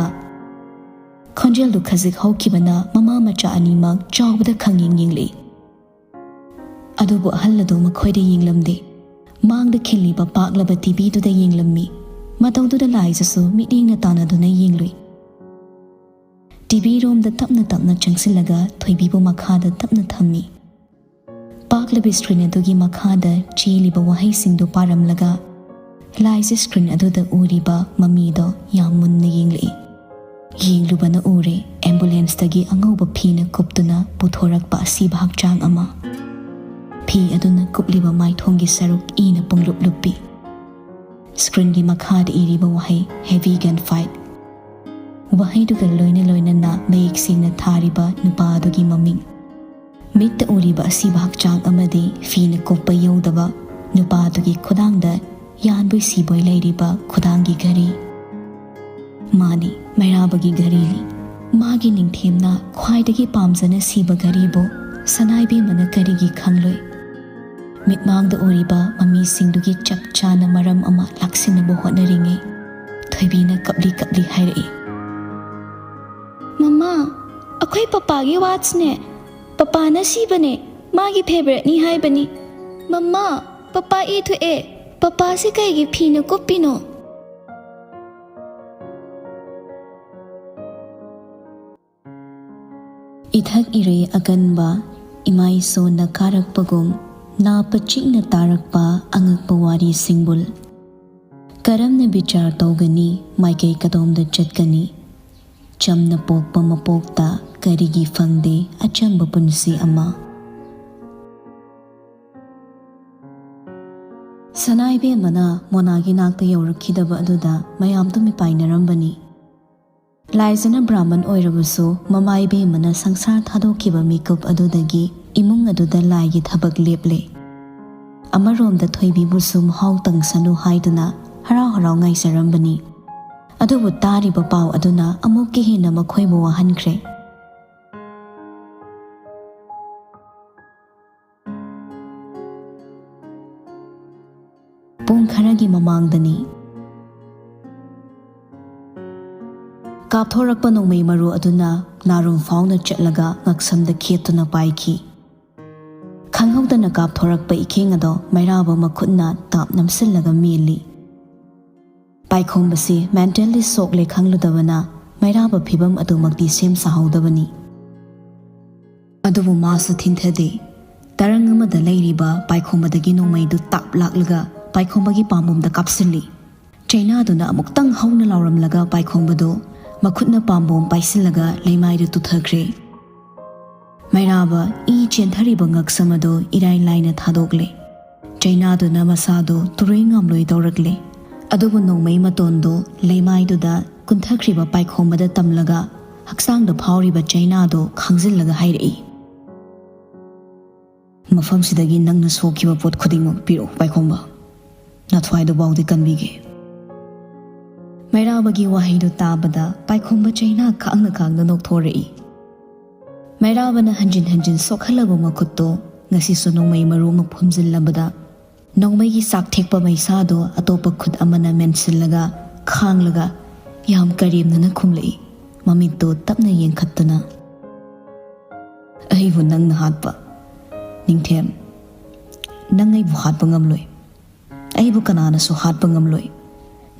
ꯈꯣꯟꯖꯦꯜꯗꯨ ꯈꯖꯤꯛ ꯍꯧꯈꯤꯕꯅ ꯃꯃꯥ ꯃꯆꯥ ꯑꯅꯤꯃꯛ ꯆꯥꯎꯕꯗ ꯈꯪꯌꯦꯡ ꯌꯦꯡꯂꯛꯏ꯫ ꯑꯗꯨꯕꯨ ꯑꯍꯜ ꯑꯗꯨ ꯃꯈꯣꯏꯗ ꯌꯦꯡꯂꯝꯗꯦ꯫ ꯃꯥꯡꯗ ꯈꯤꯜꯂꯤꯕ ꯄꯥꯛꯂꯕ ꯇꯤꯚꯤꯗꯨꯗ ꯌꯦꯡꯂꯝꯃꯤ꯫ ꯃꯇꯧꯗꯨꯗ ꯂꯥꯏꯖꯁꯨ ꯃꯤꯠꯌꯦꯡꯅ ꯇꯥꯟꯅꯗꯨꯅ ꯌꯦꯡꯂꯨꯏ꯫ ꯇꯤꯚꯤ ꯔꯣꯝꯗ ꯇꯞꯅ ꯇꯞꯅ ꯆꯪꯁꯤꯜꯂꯒ ꯊꯣꯏꯕꯤꯕꯨ ꯃꯈꯥꯗ ꯇꯞꯅ ꯊꯝꯃꯤ꯫ ꯄꯥꯛꯂꯕ ꯁ꯭ꯀ꯭ꯔꯤꯟ ꯑꯗꯨꯒꯤ ꯃꯈꯥꯗ ꯆꯦꯜꯂꯤꯕ ꯋꯥꯍꯩꯁꯤꯡꯗꯨ ꯄꯥꯔꯝꯂꯒ ꯂꯥꯏꯖ ꯁ꯭ꯀ꯭ꯔꯤꯟ ꯑꯗꯨꯗ ꯎꯔꯤꯕ ꯃꯃꯤꯗꯣ ꯌꯥꯝ ꯃꯨꯟꯅ ꯌꯦꯡꯂꯛꯏ꯫ ꯌꯦꯡꯂꯨꯕꯅ ꯎꯔꯦ, ꯑꯦꯝꯕꯨꯂꯦꯟꯁꯇꯒꯤ ꯑꯉꯧꯕ ꯐꯤꯅ ꯀꯨꯞꯇꯨꯅ ꯄꯨꯊꯣꯔꯛꯄ ꯑꯁꯤꯕ ꯍꯛꯆꯥꯡ ꯑꯃ꯫ ꯐꯤ ꯑꯗꯨꯅ ꯀꯨꯞꯂꯤꯕ ꯃꯥꯏꯊꯣꯡꯒꯤ ꯁꯔꯨꯛ ꯏꯅ ꯄꯨꯡꯂꯨꯞ ꯂꯨꯞꯄꯤ꯫ ꯁ꯭ꯀ꯭ꯔꯤꯟꯒꯤ ꯃꯈꯥꯗ ꯏꯔꯤꯕ ꯋꯥꯍꯩ "heavy gun fight" ꯋꯥꯍꯩꯗꯨꯒ ꯂꯣꯏꯅ ꯂꯣꯏꯅꯅ ꯃꯌꯦꯛ ꯁꯦꯡꯅ ꯊꯥꯔꯤꯕ ꯅꯨꯄꯥ ꯑꯗꯨꯒꯤ ꯃꯃꯤꯡ꯫ ꯃꯤꯠꯇ ꯎꯔꯤꯕ ꯑꯁꯤꯕ ꯍꯛꯆꯥꯡ ꯑꯃꯗꯤ ꯐꯤꯅ ꯀꯨꯞꯄ ꯌꯧꯗꯕ ꯅꯨꯄꯥ ꯑꯗꯨꯒꯤ ꯈꯨꯗꯥꯡꯗ ꯌꯥꯟꯕꯣꯏ ꯁꯤꯕꯣꯏ ꯂꯩꯔꯤꯕ ꯈꯨꯗꯥꯡꯒꯤ ꯘꯔꯤ꯫ ꯃꯥꯅꯤ, ꯃꯩꯔꯥꯕꯒꯤ ꯘꯔꯤꯅꯤ꯫ ꯃꯥꯒꯤ ꯅꯤꯡꯊꯦꯝꯅ ꯈ꯭ꯋꯥꯏꯗꯒꯤ ꯄꯥꯝꯖꯅ ꯁꯤꯕ ꯘꯔꯤꯕꯨ ꯁꯅꯥꯏꯕꯦꯝꯃꯅ ꯀꯔꯤꯒꯤ ꯈꯪꯂꯣꯏ? ꯃꯤꯠꯃꯥꯡꯗ ꯎꯔꯤꯕ ꯃꯃꯤꯁꯤꯡꯗꯨꯒꯤ ꯆꯞ ꯆꯥꯅ ꯃꯔꯝ ꯑꯃ ꯂꯥꯛꯁꯤꯟꯅꯕ ꯍꯣꯠꯅꯔꯤꯉꯩ ꯊꯣꯏꯕꯤꯅ ꯀꯞꯂꯤ ꯀꯞꯂꯤ ꯍꯥꯏꯔꯛꯏ, "ꯃꯃꯥ, ꯑꯩꯈꯣꯏ ꯄꯄꯥꯒꯤ ꯋꯥꯠꯆꯅꯦ꯫ ꯄꯄꯥꯅ ꯁꯤꯕꯅꯦ꯫ ꯃꯥꯒꯤ ꯐꯦꯚꯔꯦꯠꯅꯤ ꯍꯥꯏꯕꯅꯤ꯫ ꯃꯃꯥ, ꯄꯄꯥ ꯏ ꯊꯣꯛꯑꯦ꯫ ꯄꯄꯥꯁꯤ ꯀꯩꯒꯤ ꯐꯤꯅ ꯀꯨꯞꯄꯤꯅꯣ?" ꯏꯊꯛ ꯏꯔꯩ ꯑꯀꯟꯕ, ꯏꯃꯥꯏ ꯁꯣꯟꯅ ꯀꯥꯔꯛꯄꯒꯨꯝ, ꯅꯥ ꯄꯆꯤꯛꯅ ꯇꯥꯔꯛꯄ ꯑꯉꯛꯄ ꯋꯥꯔꯤ ꯁꯤꯡꯕꯨꯜ꯫ ꯀꯔꯝꯅ ꯕꯤꯆꯥꯔ ꯇꯧꯒꯅꯤ? ꯃꯥꯏꯀꯩ ꯀꯗꯣꯝꯗ ꯆꯠꯀꯅꯤ? ꯆꯝꯅ ꯄꯣꯛꯄ ꯃꯄꯣꯛꯇ ꯀꯔꯤꯒꯤ ꯐꯪꯗꯦ ꯑꯆꯝꯕ ꯄꯨꯟꯁꯤ ꯑꯃ? ꯁꯅꯥ ꯏꯕꯦꯝꯃꯅ ꯃꯣꯅꯥꯒꯤ ꯅꯥꯛꯇ ꯌꯧꯔꯛꯈꯤꯗꯕ ꯑꯗꯨꯗ ꯃꯌꯥꯝꯗꯨ ꯃꯤꯄꯥꯏꯅꯔꯝꯕꯅꯤ꯫ ꯂꯥꯏꯖꯅ ꯕ꯭ꯔꯥꯍꯃꯟ ꯑꯣꯏꯔꯕꯁꯨ, ꯃꯃꯥ ꯏꯕꯦꯝꯃꯅ ꯁꯪꯁꯥꯔ ꯊꯥꯗꯣꯛꯈꯤꯕ ꯃꯤꯀꯨꯞ ꯑꯗꯨꯗꯒꯤ ꯏꯃꯨꯡ ꯑꯗꯨꯗ ꯂꯥꯏꯒꯤ ꯊꯕꯛ ꯂꯦꯞꯂꯦ꯫ ꯑꯃꯔꯣꯝꯗ ꯊꯣꯏꯕꯤꯕꯨꯁꯨ ꯃꯍꯥꯎ ꯇꯪꯁꯅꯨ ꯍꯥꯏꯗꯨꯅ ꯍꯔꯥꯎ ꯍꯔꯥꯎ ꯉꯥꯏꯖꯔꯝꯕꯅꯤ꯫ ꯑꯗꯨꯕꯨ ꯇꯥꯔꯤꯕ ꯄꯥꯎ ꯑꯗꯨꯅ ꯑꯃꯨꯛꯀ ꯍꯦꯟꯅ ꯃꯈꯣꯏꯕꯨ ꯋꯥꯍꯟꯈ꯭ꯔꯦ꯫ ꯄꯨꯡ ꯈꯔꯒꯤ ꯃꯃꯥꯡꯗꯅꯤ꯫ ꯀꯥꯞꯊꯣꯔꯛꯄ ꯅꯣꯡꯃꯩ ꯃꯔꯨ ꯑꯗꯨꯅ ꯅꯥꯔꯨꯝ ꯐꯥꯎꯅ ꯆꯠꯂꯒ ꯉꯛꯁꯝꯗ ꯈꯦꯠꯇꯨꯅ ꯄꯥꯏꯈꯤ꯫ ꯈꯪꯍꯧꯗꯅ ꯀꯥꯞꯊꯣꯔꯛꯄ ꯏꯈꯦꯡ ꯑꯗꯣ ꯃꯩꯔꯥꯕ ꯃꯈꯨꯠꯅ ꯇꯥꯞ ꯅꯝꯁꯤꯜꯂꯒ ꯃꯦꯜꯂꯤ꯫ ꯄꯥꯏꯈꯣꯝꯕꯁꯤ mentally ꯁꯣꯛꯂꯦ ꯈꯪꯂꯨꯗꯕꯅ ꯃꯩꯔꯥꯕ ꯐꯤꯕꯝ ꯑꯗꯨꯃꯛꯇꯤ ꯁꯦꯝ ꯁꯥꯍꯧꯗꯕꯅꯤ꯫ ꯑꯗꯨꯕꯨ ꯃꯥꯁꯨ ꯊꯤꯟꯊꯗꯦ꯫ ꯇꯔꯪ ꯑꯃꯗ ꯂꯩꯔꯤꯕ ꯄꯥꯏꯈꯣꯝꯕꯗꯒꯤ ꯅꯣꯡꯃꯩꯗꯨ ꯇꯥꯞ ꯂꯥꯛꯂꯒ ꯄꯥꯏꯈꯣꯝꯕꯒꯤ ꯄꯥꯝꯕꯣꯝꯗ ꯀꯥꯞꯁꯤꯜꯂꯤ꯫ ꯆꯩꯅꯥꯗꯨꯅ ꯑꯃꯨꯛꯇꯪ ꯍꯧꯅ ꯂꯥꯎꯔꯝꯂꯒ ꯄꯥꯏꯈꯣꯝꯕꯗꯨ ꯃꯈꯨꯠꯅ ꯄꯥꯝꯕꯣꯝ ꯄꯥꯏꯁꯤꯜꯂꯒ ꯂꯩꯃꯥꯏꯗ ꯇꯨꯊꯈ꯭ꯔꯦ꯫ ꯃꯩꯔꯥꯕ ꯏ ꯆꯦꯟꯊꯔꯤꯕ ꯉꯛꯁꯝ ꯑꯗꯨ ꯏꯔꯥꯏ ꯂꯥꯏꯅ ꯊꯥꯗꯣꯛꯂꯦ꯫ ꯆꯩꯅꯥꯗꯨꯅ ꯃꯁꯥꯗꯨ ꯇꯨꯔꯣꯏ ꯉꯥꯝꯂꯣꯏ ꯇꯧꯔꯛꯂꯦ꯫ ꯑꯗꯨꯕꯨ ꯅꯣꯡꯃꯩ ꯃꯇꯣꯟꯗꯨ ꯂꯩꯃꯥꯏꯗꯨꯗ ꯀꯨꯟꯊꯈ꯭ꯔꯤꯕ ꯄꯥꯏꯈꯣꯝꯕꯗ ꯇꯝꯂꯒ ꯍꯛꯆꯥꯡꯗ ꯐꯥꯎꯔꯤꯕ ꯆꯩꯅꯥꯗꯨ ꯈꯥꯡꯖꯤꯜꯂꯒ ꯍꯥꯏꯔꯛꯏ, "ꯃꯐꯝꯁꯤꯗꯒꯤ ꯅꯪꯅ ꯁꯣꯛꯈꯤꯕ ꯄꯣꯠ ꯈꯨꯗꯤꯡꯃꯛ ꯄꯤꯔꯛꯎ ꯄꯥꯏꯈꯣꯝꯕ꯫ ꯅꯊ꯭ꯋꯥꯏꯗꯨꯐꯥꯎꯗꯤ ꯀꯟꯕꯤꯒꯦ꯫" ꯃꯩꯔꯥꯕꯒꯤ ꯋꯥꯍꯩꯗꯨ ꯇꯥꯕꯗ ꯄꯥꯏꯈꯣꯝꯕ ꯆꯩꯅꯥ ꯈꯥꯡꯅ ꯈꯥꯡꯅ ꯅꯣꯛꯊꯣꯔꯛꯏ꯫ ꯃꯩꯔꯥꯕꯅ ꯍꯟꯖꯤꯟ ꯍꯟꯖꯤꯟ ꯁꯣꯛꯍꯜꯂꯕ ꯃꯈꯨꯠꯇꯣ ꯉꯁꯤꯁꯨ ꯅꯣꯡꯃꯩ ꯃꯔꯨ ꯑꯃ ꯐꯨꯝꯖꯤꯜꯂꯕꯗ ꯅꯣꯡꯃꯩꯒꯤ ꯆꯥꯛ ꯊꯦꯛꯄ ꯃꯩꯁꯥꯗꯣ ꯑꯇꯣꯞꯄ ꯈꯨꯠ ꯑꯃꯅ ꯃꯦꯟꯁꯤꯜꯂꯒ ꯈꯥꯡꯂꯒ ꯌꯥꯝ ꯀꯔꯦꯝꯅꯅ ꯈꯨꯝꯂꯛꯏ, ꯃꯃꯤꯠꯇꯣ ꯇꯞꯅ ꯌꯦꯡꯈꯠꯇꯨꯅ꯫ "ꯑꯩꯕꯨ ꯅꯪꯅ ꯍꯥꯠꯄ? ꯅꯤꯡꯊꯦꯝ, ꯅꯪ ꯑꯩꯕꯨ ꯍꯥꯠꯄ ꯉꯝꯂꯣꯏ꯫ ꯑꯩꯕꯨ ꯀꯅꯥꯅꯁꯨ ꯍꯥꯠꯄ ꯉꯝꯂꯣꯏ꯫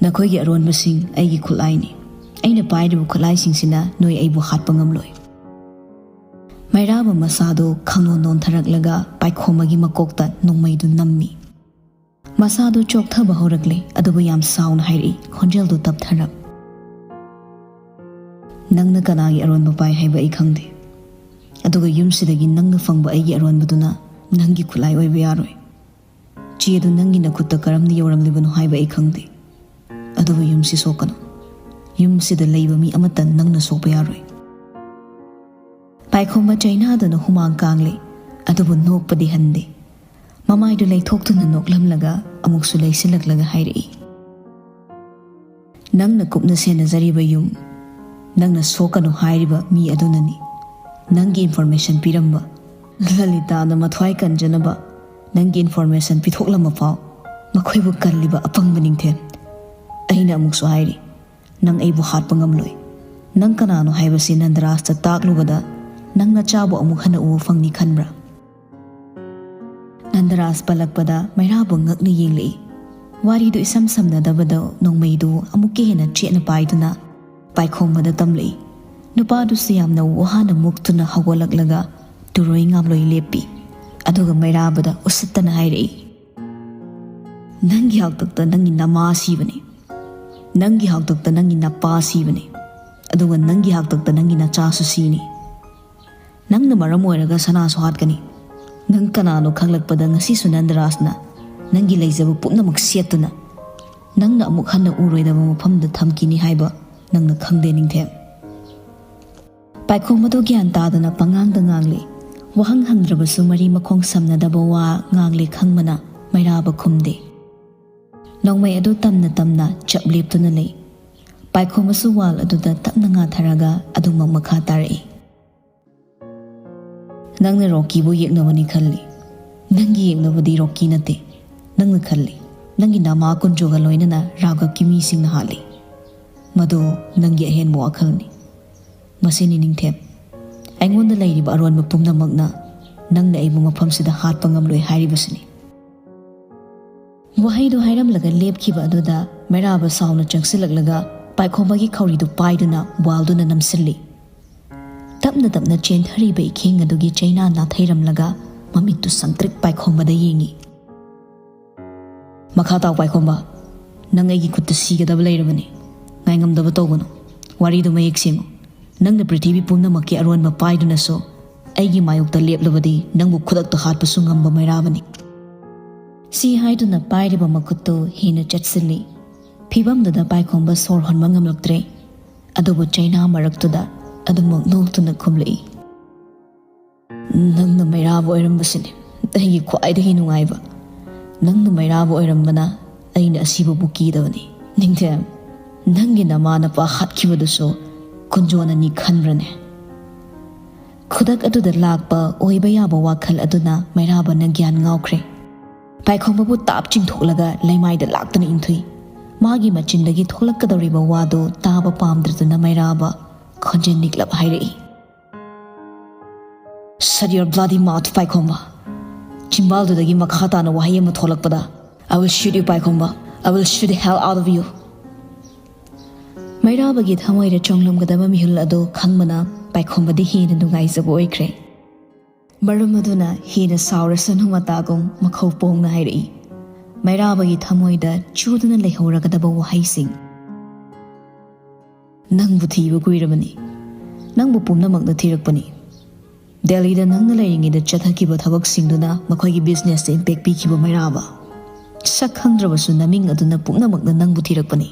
ꯅꯈꯣꯏꯒꯤ ꯑꯔꯣꯟꯕꯁꯤꯡ ꯑꯩꯒꯤ ꯈꯨꯠꯂꯥꯏꯅꯤ꯫ ꯑꯩꯅ ꯄꯥꯏꯔꯤꯕ ꯈꯨꯠꯂꯥꯏꯁꯤꯡꯁꯤꯅ ꯅꯣꯏ ꯑꯩꯕꯨ ꯍꯥꯠꯄ ꯉꯝꯂꯣꯏ꯫" ꯃꯩꯔꯥꯕ ꯃꯁꯥꯗꯨ ꯈꯪꯂꯣꯟ ꯅꯣꯟꯊꯔꯛꯂꯒ ꯄꯥꯏꯈꯣꯝꯕꯒꯤ ꯃꯀꯣꯛꯇ ꯅꯣꯡꯃꯩꯗꯨ ꯅꯝꯃꯤ꯫ ꯃꯁꯥꯗꯨ ꯆꯣꯛꯊꯕ ꯍꯧꯔꯛꯂꯦ, ꯑꯗꯨꯕꯨ ꯌꯥꯝ ꯁꯥꯎꯅ ꯍꯥꯏꯔꯛꯏ, ꯈꯣꯟꯖꯦꯜꯗꯨ ꯇꯞꯊꯔꯞ꯫ "ꯅꯪꯅ ꯀꯅꯥꯒꯤ ꯑꯔꯣꯟꯕ ꯄꯥꯏ ꯍꯥꯏꯕ ꯑꯩ ꯈꯪꯗꯦ꯫ ꯑꯗꯨꯒ ꯌꯨꯝꯁꯤꯗꯒꯤ ꯅꯪꯅ ꯐꯪꯕ ꯑꯩꯒꯤ ꯑꯔꯣꯟꯕꯗꯨꯅ ꯅꯪꯒꯤ ꯈꯨꯠꯂꯥꯏ ꯑꯣꯏꯕ ꯌꯥꯔꯣꯏ꯫ ꯆꯦꯗꯨ ꯅꯪꯒꯤ ꯅꯈꯨꯠꯇ ꯀꯔꯝꯅ ꯌꯧꯔꯝꯂꯤꯕꯅꯣ ꯍꯥꯏꯕ ꯑꯩ ꯈꯪꯗꯦ꯫ ꯑꯗꯨꯕꯨ ꯌꯨꯝꯁꯤ ꯁꯣꯛꯀꯅꯨ꯫ ꯌꯨꯝꯁꯤꯗ ꯂꯩꯕ ꯃꯤ ꯑꯃꯠꯇ ꯅꯪꯅ ꯁꯣꯛꯄ ꯌꯥꯔꯣꯏ꯫" ꯄꯥꯏꯈꯣꯝꯕ ꯆꯩꯅꯥꯗꯨꯅ ꯍꯨꯃꯥꯡ ꯀꯥꯡꯂꯦ, ꯑꯗꯨꯕꯨ ꯅꯣꯛꯄꯗꯤ ꯍꯟꯗꯦ꯫ ꯃꯃꯥꯏꯗꯨ ꯂꯩꯊꯣꯛꯇꯨꯅ ꯅꯣꯛꯂꯝꯂꯒ ꯑꯃꯨꯛꯁꯨ ꯂꯩꯁꯤꯜꯂꯛꯂꯒ ꯍꯥꯏꯔꯛꯏ, ꯅꯪꯅ ꯀꯨꯞꯅ ꯁꯦꯟꯅꯖꯔꯤꯕ ꯌꯨꯝ, ꯅꯪꯅ ꯁꯣꯛꯀꯅꯨ ꯍꯥꯏꯔꯤꯕ ꯃꯤ ꯑꯗꯨꯅꯅꯤ ꯅꯪꯒꯤ ꯏꯟꯐꯣꯔꯃꯦꯁꯟ ꯄꯤꯔꯝꯕ꯫ ꯂꯂꯤꯇꯥꯅ ꯃꯊ꯭ꯋꯥꯏ ꯀꯟꯖꯅꯕ ꯅꯪꯒꯤ ꯏꯟꯐꯣꯔꯃꯦꯁꯟ ꯄꯤꯊꯣꯛꯂꯝꯕ ꯐꯥꯎ ꯃꯈꯣꯏꯕꯨ ꯀꯜꯂꯤꯕ ꯑꯄꯪꯕ ꯅꯤꯡꯊꯦꯝ꯫ ꯑꯩꯅ ꯑꯃꯨꯛꯁꯨ ꯍꯥꯏꯔꯤ, ꯅꯪ ꯑꯩꯕꯨ ꯍꯥꯠꯄ ꯉꯝꯂꯣꯏ꯫ ꯅꯪ ꯀꯅꯥꯅꯣ ꯍꯥꯏꯕꯁꯤ ꯅꯟꯗꯔꯥꯖꯇ ꯇꯥꯛꯂꯨꯕꯗ ꯅꯪ ꯅꯆꯥꯕꯨ ꯑꯃꯨꯛ ꯍꯟꯅ ꯎꯕ ꯐꯪꯅꯤ ꯈꯟꯕ꯭ꯔꯥ? ꯅꯟꯗꯔꯥꯖ ꯄꯜꯂꯛꯄꯗ ꯃꯩꯔꯥꯕ ꯉꯛꯅ ꯌꯦꯡꯂꯛꯏ꯫ ꯋꯥꯔꯤꯗꯨ ꯏꯁꯝ ꯁꯝꯅꯗꯕꯗ ꯅꯣꯡꯃꯩꯗꯨ ꯑꯃꯨꯛꯀ ꯍꯦꯟꯅ ꯆꯦꯠꯅ ꯄꯥꯏꯗꯨꯅ ꯄꯥꯏꯈꯣꯝꯕꯗ ꯇꯝꯂꯛꯏ꯫ ꯅꯨꯄꯥꯗꯨꯁꯨ ꯌꯥꯝꯅ ꯋꯥꯅ ꯃꯨꯛꯇꯨꯅ ꯍꯧꯒꯠꯂꯛꯂꯒ ꯇꯨꯔꯣꯏ ꯉꯥꯝꯂꯣꯏ ꯂꯦꯞꯄꯤ꯫ ꯑꯗꯨꯒ ꯃꯩꯔꯥꯕꯗ ꯎꯁꯤꯠꯇꯅ ꯍꯥꯏꯔꯛꯏ, "ꯅꯪꯒꯤ ꯍꯥꯛꯇꯛꯇ ꯅꯪꯒꯤ ꯅꯃꯥ ꯁꯤꯕꯅꯤ, ꯅꯪꯒꯤ ꯍꯥꯛꯇꯛꯇ ꯅꯪꯒꯤ ꯅꯄꯥ ꯁꯤꯕꯅꯤ, ꯑꯗꯨꯒ ꯅꯪꯒꯤ ꯍꯥꯛꯇꯛꯇ ꯅꯪꯒꯤ ꯅꯆꯥꯁꯨ ꯁꯤꯅꯤ꯫ ꯅꯪꯅ ꯃꯔꯝ ꯑꯣꯏꯔꯒ ꯁꯅꯥꯁꯨ ꯍꯥꯠꯀꯅꯤ꯫ ꯅꯪ ꯀꯅꯥꯅꯣ ꯈꯪꯂꯛꯄꯗ ꯉꯁꯤꯁꯨ ꯅꯟꯗꯔꯥꯖꯅ ꯅꯪꯒꯤ ꯂꯩꯖꯕ ꯄꯨꯝꯅꯃꯛ ꯁꯦꯠꯇꯨꯅ ꯅꯪꯅ ꯑꯃꯨꯛ ꯍꯟꯅ ꯎꯔꯣꯏꯗꯕ ꯃꯐꯝꯗ ꯊꯝꯈꯤꯅꯤ ꯍꯥꯏꯕ ꯅꯪꯅ ꯈꯪꯗꯦ ꯅꯤꯡꯊꯦꯝ?" ꯄꯥꯏꯈꯣꯝꯕꯗꯣ ꯒ꯭ꯌꯥꯟ ꯇꯥꯗꯅ ꯄꯉꯥꯡꯗ ꯉꯥꯡꯂꯤ꯫ ꯋꯥꯍꯪ ꯍꯪꯗ꯭ꯔꯕꯁꯨ ꯃꯔꯤ ꯃꯈꯣꯡ ꯁꯝꯅꯗꯕ ꯋꯥ ꯉꯥꯡꯂꯦ ꯈꯪꯕꯅ ꯃꯩꯔꯥꯕ ꯈꯨꯝꯗꯦ꯫ ꯅꯣꯡꯃꯩ ꯑꯗꯨ ꯇꯝꯅ ꯇꯝꯅ ꯆꯞ ꯂꯦꯞꯇꯨꯅ ꯂꯩ꯫ ꯄꯥꯏꯈꯣꯝꯕꯁꯨ ꯋꯥꯜ ꯑꯗꯨꯗ ꯇꯞꯅ ꯉꯥꯊꯔꯒ ꯑꯗꯨꯃꯛ ꯃꯈꯥ ꯇꯥꯔꯛꯏ꯫ "ꯅꯪꯅ ꯔꯣꯀꯤꯕꯨ ꯌꯦꯛꯅꯕꯅꯤ ꯈꯜꯂꯤ꯫ ꯅꯪꯒꯤ ꯌꯦꯛꯅꯕꯗꯤ ꯔꯣꯀꯤ ꯅꯠꯇꯦ꯫ ꯅꯪꯅ ꯈꯜꯂꯤ, ꯅꯪꯒꯤ ꯅꯃꯥ ꯀꯨꯟꯖꯣꯒ ꯂꯣꯏꯅꯅ ꯔꯥꯒꯞꯀꯤ ꯃꯤꯁꯤꯡꯅ ꯍꯥꯠꯂꯤ꯫ ꯃꯗꯨ ꯅꯪꯒꯤ ꯑꯍꯦꯟꯕ ꯋꯥꯈꯜꯅꯤ꯫ ꯃꯁꯤꯅꯤ ꯅꯤꯡꯊꯦꯝ, ꯑꯩꯉꯣꯟꯗ ꯂꯩꯔꯤꯕ ꯑꯔꯣꯟꯕ ꯄꯨꯝꯅꯃꯛꯅ ꯅꯪꯅ ꯑꯩꯕꯨ ꯃꯐꯝꯁꯤꯗ ꯍꯥꯠꯄ ꯉꯝꯂꯣꯏ ꯍꯥꯏꯔꯤꯕꯁꯤꯅꯤ꯫" ꯋꯥꯍꯩꯗꯨ ꯍꯥꯏꯔꯝꯂꯒ ꯂꯦꯞꯈꯤꯕ ꯑꯗꯨꯗ ꯃꯩꯔꯥꯕ ꯁꯥꯎꯅ ꯆꯪꯁꯤꯜꯂꯛꯂꯒ ꯄꯥꯏꯈꯣꯝꯕꯒꯤ ꯈꯧꯔꯤꯗꯨ ꯄꯥꯏꯗꯨꯅ ꯋꯥꯜꯗꯨꯅ ꯅꯝꯁꯤꯜꯂꯤ꯫ ꯇꯞꯅ ꯇꯞꯅ ꯆꯦꯟꯊꯔꯤꯕ ꯏꯈꯦꯡ ꯑꯗꯨꯒꯤ ꯆꯩꯅꯥ ꯅꯥꯊꯩꯔꯝꯂꯒ ꯃꯃꯤꯠꯇꯨ ꯁꯪꯇ꯭ꯔꯤꯛ ꯄꯥꯏꯈꯣꯝꯕꯗ ꯌꯦꯡꯉꯤ꯫ "ꯃꯈꯥ ꯇꯥꯎ ꯄꯥꯏꯈꯣꯝꯕ, ꯅꯪ ꯑꯩꯒꯤ ꯈꯨꯠꯇ ꯁꯤꯒꯗꯕ ꯂꯩꯔꯕꯅꯤ꯫ ꯉꯥꯏꯉꯝꯗꯕ ꯇꯧꯒꯅꯨ꯫ ꯋꯥꯔꯤꯗꯨ ꯃꯌꯦꯛ ꯁꯦꯡꯉꯨ꯫ ꯅꯪꯅ ꯄ꯭ꯔꯤꯊꯤꯕꯤ ꯄꯨꯝꯅꯃꯛꯀꯤ ꯑꯔꯣꯟꯕ ꯄꯥꯏꯗꯨꯅꯁꯨ ꯑꯩꯒꯤ ꯃꯥꯌꯣꯛꯇ ꯂꯦꯞꯂꯕꯗꯤ ꯅꯪꯕꯨ ꯈꯨꯗꯛꯇ ꯍꯥꯠꯄꯁꯨ ꯉꯝꯕ ꯃꯩꯔꯥꯕꯅꯤ꯫" ꯁꯤ ꯍꯥꯏꯗꯨꯅ ꯄꯥꯏꯔꯤꯕ ꯃꯈꯨꯠꯇꯨ ꯍꯦꯟꯅ ꯆꯠꯁꯤꯜꯂꯤ꯫ ꯐꯤꯕꯝꯗꯨꯗ ꯄꯥꯏꯈꯣꯝꯕ ꯁꯣꯔ ꯍꯣꯟꯕ ꯉꯝꯂꯛꯇ꯭ꯔꯦ꯫ ꯑꯗꯨꯕꯨ ꯆꯩꯅꯥ ꯃꯔꯛꯇꯨꯗ ꯑꯗꯨꯃꯛ ꯅꯣꯛꯇꯨꯅ ꯈꯨꯝꯂꯛꯏ, "ꯅꯪꯅ ꯃꯩꯔꯥꯕ ꯑꯣꯏꯔꯝꯕꯁꯤꯅꯤ ꯑꯩꯒꯤ ꯈ꯭ꯋꯥꯏꯗꯒꯤ ꯅꯨꯡꯉꯥꯏꯕ꯫ ꯅꯪꯅ ꯃꯩꯔꯥꯕ ꯑꯣꯏꯔꯝꯕꯅ ꯑꯩꯅ ꯑꯁꯤꯕꯕꯨ ꯀꯤꯗꯕꯅꯤ ꯅꯤꯡꯊꯦꯝ꯫ "ꯅꯪꯒꯤ ꯅꯃꯥ ꯅꯄꯥ ꯍꯥꯠꯈꯤꯕꯗꯨꯁꯨ ꯀꯨꯟꯖꯣꯅꯅꯤ ꯈꯟꯕ꯭ꯔꯅꯦ?" ꯈꯨꯗꯛ ꯑꯗꯨꯗ ꯂꯥꯛꯄ ꯑꯣꯏꯕ ꯌꯥꯕ ꯋꯥꯈꯜ ꯑꯗꯨꯅ ꯃꯩꯔꯥꯕꯅ ꯒ꯭ꯌꯥꯟ ꯉꯥꯎꯈ꯭ꯔꯦ꯫ ꯄꯥꯏꯈꯣꯝꯕꯕꯨ ꯇꯥꯞ ꯆꯤꯡꯊꯣꯛꯂꯒ ꯂꯩꯃꯥꯏꯗ ꯂꯥꯛꯇꯨꯅ ꯏꯟꯊꯨꯏ꯫ ꯃꯥꯒꯤ ꯃꯆꯤꯟꯗꯒꯤ ꯊꯣꯛꯂꯛꯀꯗꯧꯔꯤꯕ ꯋꯥꯗꯨ ꯇꯥꯕ ꯄꯥꯝꯗ꯭ꯔꯗꯨꯅ ꯃꯩꯔꯥꯕ ꯈꯣꯟꯖꯦꯜ ꯅꯤꯛꯂꯞ ꯍꯥꯏꯔꯛꯏ, "Shut your bloody mouth, ꯄꯥꯏꯈꯣꯝꯕ!" ꯆꯤꯝꯕꯥꯜꯗꯨꯗꯒꯤ ꯃꯈꯥ ꯇꯥꯅ ꯋꯥꯍꯩ ꯑꯃ ꯊꯣꯛꯂꯛꯄꯗ, "I will shoot you, ꯄꯥꯏꯈꯣꯝꯕ! I will shoot the hell out of you!" ꯃꯩꯔꯥꯕꯒꯤ ꯊꯃꯣꯏꯗ ꯆꯣꯡꯂꯝꯒꯗꯕ ꯃꯤꯍꯨꯜ ꯑꯗꯨ ꯈꯪꯕꯅ ꯄꯥꯏꯈꯣꯝꯕꯗꯤ ꯍꯦꯟꯅ ꯅꯨꯡꯉꯥꯏꯖꯕ ꯑꯣꯏꯈ꯭ꯔꯦ꯫ ꯃꯔꯝ ꯑꯗꯨꯅ ꯍꯦꯟꯅ ꯁꯥꯎꯔꯁꯅꯨ ꯃꯇꯥꯒꯨꯝ ꯃꯈꯧ ꯄꯣꯡꯅ ꯍꯥꯏꯔꯛꯏ, ꯃꯩꯔꯥꯕꯒꯤ ꯊꯃꯣꯏꯗ ꯆꯨꯗꯨꯅ ꯂꯩꯍꯧꯔꯒꯗꯕ ꯋꯥꯍꯩꯁꯤꯡ꯫ "ꯅꯪꯕꯨ ꯊꯤꯕ ꯀꯨꯏꯔꯕꯅꯤ꯫ ꯅꯪꯕꯨ ꯄꯨꯝꯅꯃꯛꯅ ꯊꯤꯔꯛꯄꯅꯤ꯫ ꯗꯦꯜꯂꯤꯗ ꯅꯪꯅ ꯂꯩꯔꯤꯉꯩꯗ ꯆꯠꯊꯈꯤꯕ ꯊꯕꯛꯁꯤꯡꯗꯨꯅ ꯃꯈꯣꯏꯒꯤ businessꯇ impact ꯄꯤꯈꯤꯕ ꯃꯩꯔꯥꯕ꯫ ꯁꯛ ꯈꯪꯗ꯭ꯔꯕꯁꯨ ꯅꯃꯤꯡ ꯑꯗꯨꯅ ꯄꯨꯝꯅꯃꯛꯅ ꯅꯪꯕꯨ ꯊꯤꯔꯛꯄꯅꯤ꯫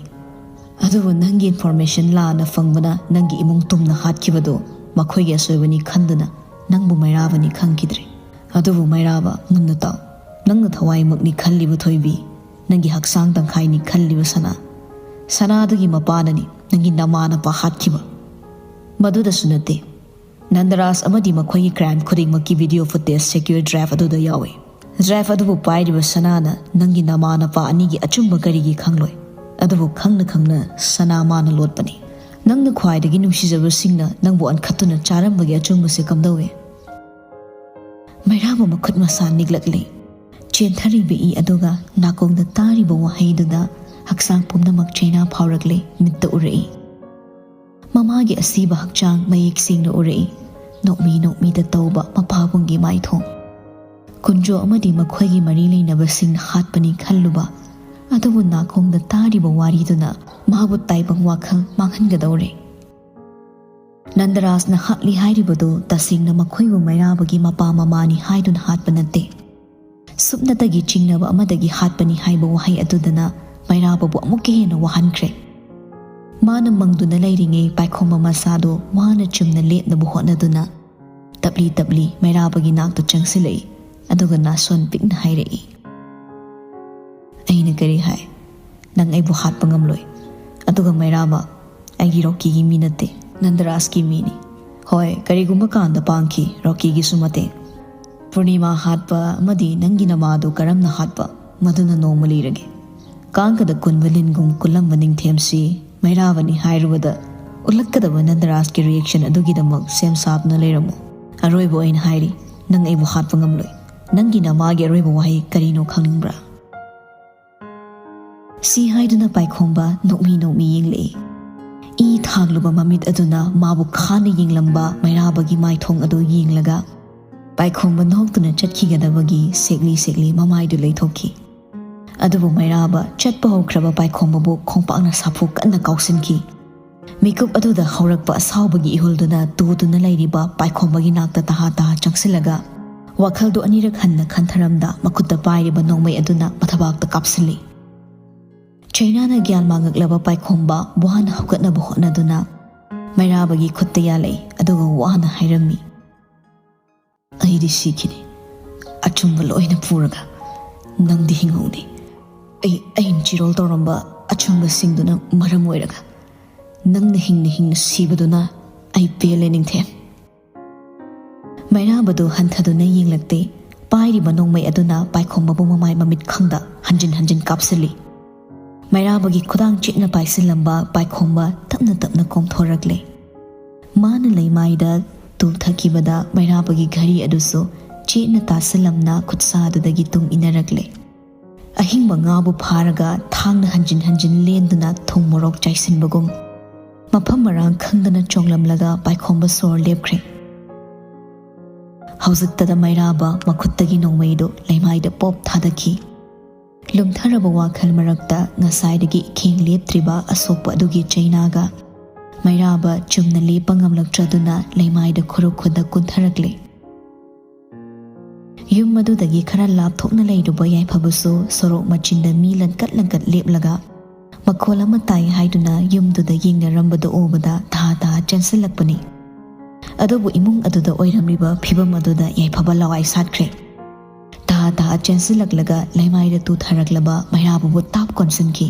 ꯑꯗꯨꯕꯨ ꯅꯪꯒꯤ information ꯂꯥꯟꯅ ꯐꯪꯕꯅ ꯅꯪꯒꯤ ꯏꯃꯨꯡ ꯇꯨꯝꯅ ꯍꯥꯠꯈꯤꯕꯗꯨ ꯃꯈꯣꯏꯒꯤ ꯑꯁꯣꯏꯕꯅꯤ ꯈꯟꯗꯨꯅ ꯅꯪꯕꯨ ꯃꯩꯔꯥꯕꯅꯤ ꯈꯪꯈꯤꯗ꯭ꯔꯦ꯫ ꯑꯗꯨꯕꯨ ꯃꯩꯔꯥꯕ, ꯃꯨꯟꯅ ꯇꯥꯎ꯫ ꯅꯪꯅ ꯊꯋꯥꯏꯃꯛꯅꯤ ꯈꯜꯂꯤꯕ ꯊꯣꯏꯕꯤ, ꯅꯪꯒꯤ ꯍꯛꯆꯥꯡ ꯇꯪꯈꯥꯏꯅꯤ ꯈꯜꯂꯤꯕ ꯁꯅꯥ, ꯁꯅꯥꯗꯨꯒꯤ ꯃꯄꯥꯅꯅꯤ ꯅꯪꯒꯤ ꯅꯃꯥ ꯅꯄꯥ ꯍꯥꯠꯈꯤꯕ꯫ ꯃꯗꯨꯗꯁꯨ ꯅꯠꯇꯦ, ꯅꯟꯗꯔꯥꯖ ꯑꯃꯗꯤ ꯃꯈꯣꯏꯒꯤ crime ꯈꯨꯗꯤꯡꯃꯛꯀꯤ video footage secure drive ꯑꯗꯨꯗ ꯌꯥꯎꯏ꯫ Drive ꯑꯗꯨꯕꯨ ꯄꯥꯏꯔꯤꯕ ꯁꯅꯥꯅ ꯅꯪꯒꯤ ꯅꯃꯥ ꯅꯄꯥ ꯑꯅꯤꯒꯤ ꯑꯆꯨꯝꯕ ꯀꯔꯤꯒꯤ ꯈꯪꯂꯣꯏ? ꯑꯗꯨꯕꯨ ꯈꯪꯅ ꯈꯪꯅ ꯁꯅꯥ ꯃꯥꯅ ꯂꯣꯠꯄꯅꯤ꯫ ꯅꯪꯅ ꯈ꯭ꯋꯥꯏꯗꯒꯤ ꯅꯨꯡꯁꯤꯖꯕꯁꯤꯡꯅ ꯅꯪꯕꯨ ꯑꯟꯈꯠꯇꯨꯅ ꯆꯥꯔꯝꯕꯒꯤ ꯑꯆꯨꯝꯕꯁꯦ ꯀꯝꯗꯧꯏ?" ꯃꯩꯔꯥꯕ ꯃꯈꯨꯠ ꯃꯁꯥ ꯅꯤꯛꯂꯛꯂꯤ꯫ ꯆꯦꯟꯊꯔꯤꯕ ꯏ ꯑꯗꯨꯒ ꯅꯥꯀꯣꯡꯗ ꯇꯥꯔꯤꯕ ꯋꯥꯍꯩꯗꯨꯗ ꯍꯛꯆꯥꯡ ꯄꯨꯝꯅꯃꯛ ꯆꯩꯅꯥ ꯐꯥꯎꯔꯛꯂꯦ, ꯃꯤꯠꯇ ꯎꯔꯛꯏ꯫ ꯃꯃꯥꯒꯤ ꯑꯁꯤꯕ ꯍꯛꯆꯥꯡ ꯃꯌꯦꯛ ꯁꯦꯡꯅ ꯎꯔꯛꯏ꯫ ꯅꯣꯛꯃꯤ ꯅꯣꯛꯃꯤꯗ ꯇꯧꯕ ꯃꯄꯥꯕꯨꯡꯒꯤ ꯃꯥꯏꯊꯣꯡ꯫ ꯀꯨꯟꯖꯣ ꯑꯃꯗꯤ ꯃꯈꯣꯏꯒꯤ ꯃꯔꯤ ꯂꯩꯅꯕꯁꯤꯡꯅ ꯍꯥꯠꯄꯅꯤ ꯈꯜꯂꯨꯕ, ꯑꯗꯨꯕꯨ ꯅꯥꯀꯣꯡꯗ ꯇꯥꯔꯤꯕ ꯋꯥꯔꯤꯗꯨꯅ ꯃꯍꯥꯛꯄꯨ ꯇꯥꯏꯕꯪ ꯋꯥꯈꯜ ꯃꯥꯡꯍꯟꯒꯗꯧꯔꯦ꯫ ꯅꯟꯗꯔꯥꯖꯅ ꯍꯥꯠꯂꯤ ꯍꯥꯏꯔꯤꯕꯗꯨ ꯇꯁꯦꯡꯅ ꯃꯈꯣꯏꯕꯨ ꯃꯩꯔꯥꯕꯒꯤ ꯃꯄꯥ ꯃꯃꯥꯅꯤ ꯍꯥꯏꯗꯨꯅ ꯍꯥꯠꯄ ꯅꯠꯇꯦ꯫ ꯁꯨꯞꯅꯇꯒꯤ ꯆꯤꯡꯅꯕ ꯑꯃꯗꯒꯤ ꯍꯥꯠꯄꯅꯤ ꯍꯥꯏꯕ ꯋꯥꯍꯩ ꯑꯗꯨꯗꯅ ꯃꯩꯔꯥꯕꯕꯨ ꯑꯃꯨꯛꯀ ꯍꯦꯟꯅ ꯋꯥꯍꯟꯈ꯭ꯔꯦ꯫ ꯃꯥꯅ ꯃꯪꯗꯨꯅ ꯂꯩꯔꯤꯉꯩ ꯄꯥꯏꯈꯣꯝꯕ ꯃꯆꯥꯗꯨ ꯃꯥꯅ ꯆꯨꯝꯅ ꯂꯦꯞꯅꯕ ꯍꯣꯠꯅꯗꯨꯅ ꯇꯞꯂꯤ ꯇꯞꯂꯤ ꯃꯩꯔꯥꯕꯒꯤ ꯅꯥꯛꯇ ꯆꯪꯁꯤꯜꯂꯛꯏ, ꯑꯗꯨꯒ ꯅꯥꯁꯣꯟ ꯄꯤꯛꯅ ꯍꯥꯏꯔꯛꯏ, "ꯑꯩꯅ ꯀꯔꯤ ꯍꯥꯏ? ꯅꯪ ꯑꯩꯕꯨ ꯍꯥꯠꯄ ꯉꯝꯂꯣꯏ꯫ ꯑꯗꯨꯒ ꯃꯩꯔꯥꯕ, ꯑꯩꯒꯤ ꯔꯣꯀꯤꯒꯤ ꯃꯤ ꯅꯠꯇꯦ, ꯅꯟꯗꯔꯥꯖꯀꯤ ꯃꯤꯅꯤ꯫ ꯍꯣꯏ, ꯀꯔꯤꯒꯨꯝꯕ ꯀꯥꯟꯗ ꯄꯥꯡꯈꯤ ꯔꯣꯀꯤꯒꯤꯁꯨ ꯃꯇꯦꯡ꯫ ꯄꯨꯔꯅꯤꯃꯥ ꯍꯥꯠꯄ ꯑꯃꯗꯤ ꯅꯪꯒꯤ ꯅꯃꯥꯗꯨ ꯀꯔꯝꯅ ꯍꯥꯠꯄ, ꯃꯗꯨꯅ ꯅꯣꯡꯃ ꯂꯤꯔꯒꯦ꯫ ꯀꯥꯡꯀꯗ ꯀꯨꯟꯕ ꯂꯤꯟꯒꯨꯝ ꯀꯨꯜꯂꯝꯕ ꯅꯤꯡꯊꯦꯝꯁꯤ ꯃꯩꯔꯥꯕꯅꯤ ꯍꯥꯏꯔꯨꯕꯗ ꯎꯠꯂꯛꯀꯗꯕ ꯅꯟꯗꯔꯥꯖꯀꯤ reaction ꯑꯗꯨꯒꯤꯗꯃꯛ ꯁꯦꯝ ꯁꯥꯗꯨꯅ ꯂꯩꯔꯝꯃꯨ꯫ ꯑꯔꯣꯏꯕ ꯑꯣꯏꯅ ꯍꯥꯏꯔꯤ, ꯅꯪ ꯑꯩꯕꯨ ꯍꯥꯠꯄ ꯉꯝꯂꯣꯏ꯫ ꯅꯪꯒꯤ ꯅꯃꯥꯒꯤ ꯑꯔꯣꯏꯕ ꯋꯥꯍꯩ ꯀꯔꯤꯅꯣ ꯈꯪꯅꯤꯡꯕ꯭ꯔꯥ? ꯁꯤ ꯍꯥꯏꯗꯨꯅ ꯄꯥꯏꯈꯣꯝꯕ ꯅꯣꯛꯃꯤ ꯅꯣꯛꯃꯤ ꯌꯦꯡꯂꯛꯏ꯫ ꯏ ꯊꯥꯡꯂꯨꯕ ꯃꯃꯤꯠ ꯑꯗꯨꯅ ꯃꯥꯕꯨ ꯈꯥꯅ ꯌꯦꯡꯂꯝꯕ ꯃꯩꯔꯥꯕꯒꯤ ꯃꯥꯏꯊꯣꯡ ꯑꯗꯨ ꯌꯦꯡꯂꯒ ꯄꯥꯏꯈꯣꯝꯕ ꯅꯣꯛꯇꯨꯅ ꯆꯠꯈꯤꯒꯗꯕꯒꯤ ꯁꯦꯛꯂꯤ ꯁꯦꯛꯂꯤ ꯃꯃꯥꯏꯗꯨ ꯂꯩꯊꯣꯛꯈꯤ꯫ ꯑꯗꯨꯕꯨ ꯃꯩꯔꯥꯕ ꯆꯠꯄ ꯍꯧꯈ꯭ꯔꯕ ꯄꯥꯏꯈꯣꯝꯕꯕꯨ ꯈꯣꯡꯄꯥꯛꯅ ꯁꯥꯐꯨ ꯀꯟꯅ ꯀꯥꯎꯁꯤꯟꯈꯤ꯫ ꯃꯤꯀꯨꯞ ꯑꯗꯨꯗ ꯍꯧꯔꯛꯄ ꯑꯁꯥꯎꯕꯒꯤ ꯏꯍꯨꯜꯗꯨꯅ ꯇꯨꯗꯨꯅ ꯂꯩꯔꯤꯕ ꯄꯥꯏꯈꯣꯝꯕꯒꯤ ꯅꯥꯛꯇ ꯇꯍꯥ ꯇꯍꯥ ꯆꯪꯁꯤꯜꯂꯒ ꯋꯥꯈꯜꯗꯨ ꯑꯅꯤꯔꯛ ꯍꯟꯅ ꯈꯟꯊꯔꯝꯗ ꯃꯈꯨꯠꯇ ꯄꯥꯏꯔꯤꯕ ꯅꯣꯡꯃꯩ ꯑꯗꯨꯅ ꯃꯊꯕꯥꯛꯇ ꯀꯥꯞꯁꯤꯜꯂꯤ꯫ ꯆꯩꯅꯥꯅ ꯒ꯭ꯌꯥꯟ ꯃꯥꯡꯉꯛꯂꯕ ꯄꯥꯏꯈꯣꯝꯕ ꯋꯥꯅ ꯍꯧꯒꯠꯅꯕ ꯍꯣꯠꯅꯗꯨꯅ ꯃꯩꯔꯥꯕꯒꯤ ꯈꯨꯠꯇ ꯌꯥꯜꯂꯛꯏ, ꯑꯗꯨꯒ ꯋꯥꯅ ꯍꯥꯏꯔꯝꯃꯤ, "ꯑꯩꯗꯤ ꯁꯤꯈꯤꯅꯤ꯫ ꯑꯆꯨꯝꯕ ꯂꯣꯏꯅ ꯄꯨꯔꯒ ꯅꯪꯗꯤ ꯍꯤꯡꯍꯧꯅꯤ꯫ ꯑꯩ, ꯑꯩꯅ ꯆꯤꯔꯣꯜ ꯇꯧꯔꯝꯕ ꯑꯆꯨꯝꯕꯁꯤꯡꯗꯨꯅ ꯃꯔꯝ ꯑꯣꯏꯔꯒ ꯅꯪꯅ ꯍꯤꯡꯅ ꯍꯤꯡꯅ ꯁꯤꯕꯗꯨꯅ ꯑꯩ ꯄꯦꯜꯂꯦ, ꯅꯤꯡꯊꯦꯝ"꯫ ꯃꯩꯔꯥꯕꯗꯨ ꯍꯟꯊꯗꯨꯅ ꯌꯦꯡꯂꯛꯇꯦ꯫ ꯄꯥꯏꯔꯤꯕ ꯅꯣꯡꯃꯩ ꯑꯗꯨꯅ ꯄꯥꯏꯈꯣꯝꯕꯕꯨ ꯃꯃꯥꯏ ꯃꯃꯤꯠ ꯈꯪꯗ ꯍꯟꯖꯤꯟ ꯍꯟꯖꯤꯟ ꯀꯥꯞꯁꯤꯜꯂꯤ꯫ ꯃꯩꯔꯥꯕꯒꯤ ꯈꯨꯗꯥꯡ ꯆꯦꯠꯅ ꯄꯥꯏꯁꯤꯜꯂꯝꯕ ꯄꯥꯏꯈꯣꯝꯕ ꯇꯞꯅ ꯇꯞꯅ ꯀꯣꯝꯊꯣꯔꯛꯂꯦ꯫ ꯃꯥꯅ ꯂꯩꯃꯥꯏꯗ ꯇꯨꯊꯈꯤꯕꯗ ꯃꯩꯔꯥꯕꯒꯤ ꯘꯔꯤ ꯑꯗꯨꯁꯨ ꯆꯦꯠꯅ ꯇꯥꯁꯤꯜꯂꯝꯅ ꯈꯨꯠꯁꯥꯗꯨꯗꯒꯤ ꯇꯨꯡ ꯏꯟꯅꯔꯛꯂꯦ꯫ ꯑꯍꯤꯡꯕ ꯉꯥꯕꯨ ꯐꯥꯔꯒ ꯊꯥꯡꯅ ꯍꯟꯖꯤꯟ ꯍꯟꯖꯤꯟ ꯂꯦꯟꯗꯨꯅ ꯊꯨꯝ ꯃꯣꯔꯣꯛ ꯆꯥꯏꯁꯤꯟꯕꯒꯨꯝ ꯃꯐꯝ ꯃꯔꯥꯡ ꯈꯪꯗꯅ ꯆꯣꯡꯂꯝꯂꯒ ꯄꯥꯏꯈꯣꯝꯕ ꯁꯣꯔ ꯂꯦꯞꯈ꯭ꯔꯦ꯫ ꯍꯧꯖꯤꯛꯇꯗ ꯃꯩꯔꯥꯕ ꯃꯈꯨꯠꯇꯒꯤ ꯅꯣꯡꯃꯩꯗꯨ ꯂꯩꯃꯥꯏꯗ ꯄꯣꯞ ꯊꯥꯗꯈꯤ꯫ ꯂꯨꯝꯊꯔꯕ ꯋꯥꯈꯜ ꯃꯔꯛꯇ ꯉꯁꯥꯏꯗꯒꯤ ꯏꯈꯦꯡ ꯂꯦꯞꯇ꯭ꯔꯤꯕ ꯑꯁꯣꯛꯄ ꯑꯗꯨꯒꯤ ꯆꯩꯅꯥꯒ ꯃꯩꯔꯥꯕ ꯆꯨꯝꯅ ꯂꯦꯞꯄ ꯉꯝꯂꯛꯇ꯭ꯔꯗꯨꯅ ꯂꯩꯃꯥꯏꯗ ꯈꯨꯔꯨ ꯈꯨꯗꯛ ꯀꯨꯟꯊꯔꯛꯂꯦ꯫ ꯌꯨꯝ ꯑꯗꯨꯗꯒꯤ ꯈꯔ ꯂꯥꯞꯊꯣꯛꯅ ꯂꯩꯔꯨꯕ ꯌꯥꯏꯐꯕꯁꯨ ꯁꯣꯔꯣꯛ ꯃꯆꯤꯟꯗ ꯃꯤ ꯂꯟꯀꯠ ꯂꯟꯀꯠ ꯂꯦꯞꯂꯒ ꯃꯈꯣꯜ ꯑꯃ ꯇꯥꯏ ꯍꯥꯏꯗꯨꯅ ꯌꯨꯝꯗꯨꯗ ꯌꯦꯡꯅꯔꯝꯕꯗꯨ ꯎꯕꯗ ꯊꯥ ꯊꯥ ꯆꯦꯟꯁꯤꯜꯂꯛꯄꯅꯤ꯫ ꯑꯗꯨꯕꯨ ꯏꯃꯨꯡ ꯑꯗꯨꯗ ꯑꯣꯏꯔꯝꯂꯤꯕ ꯐꯤꯕꯝ ꯑꯗꯨꯗ ꯌꯥꯏꯐꯕ ꯂꯋꯥꯏ ꯁꯥꯠꯈ꯭ꯔꯦ꯫ ꯊꯥ ꯊꯥ ꯆꯦꯟꯁꯤꯜꯂꯛꯂꯒ ꯂꯩꯃꯥꯏꯗ ꯇꯨꯊꯔꯛꯂꯕ ꯃꯩꯔꯥꯕꯕꯨ ꯇꯥꯞ ꯀꯣꯟꯁꯤꯟꯈꯤ꯫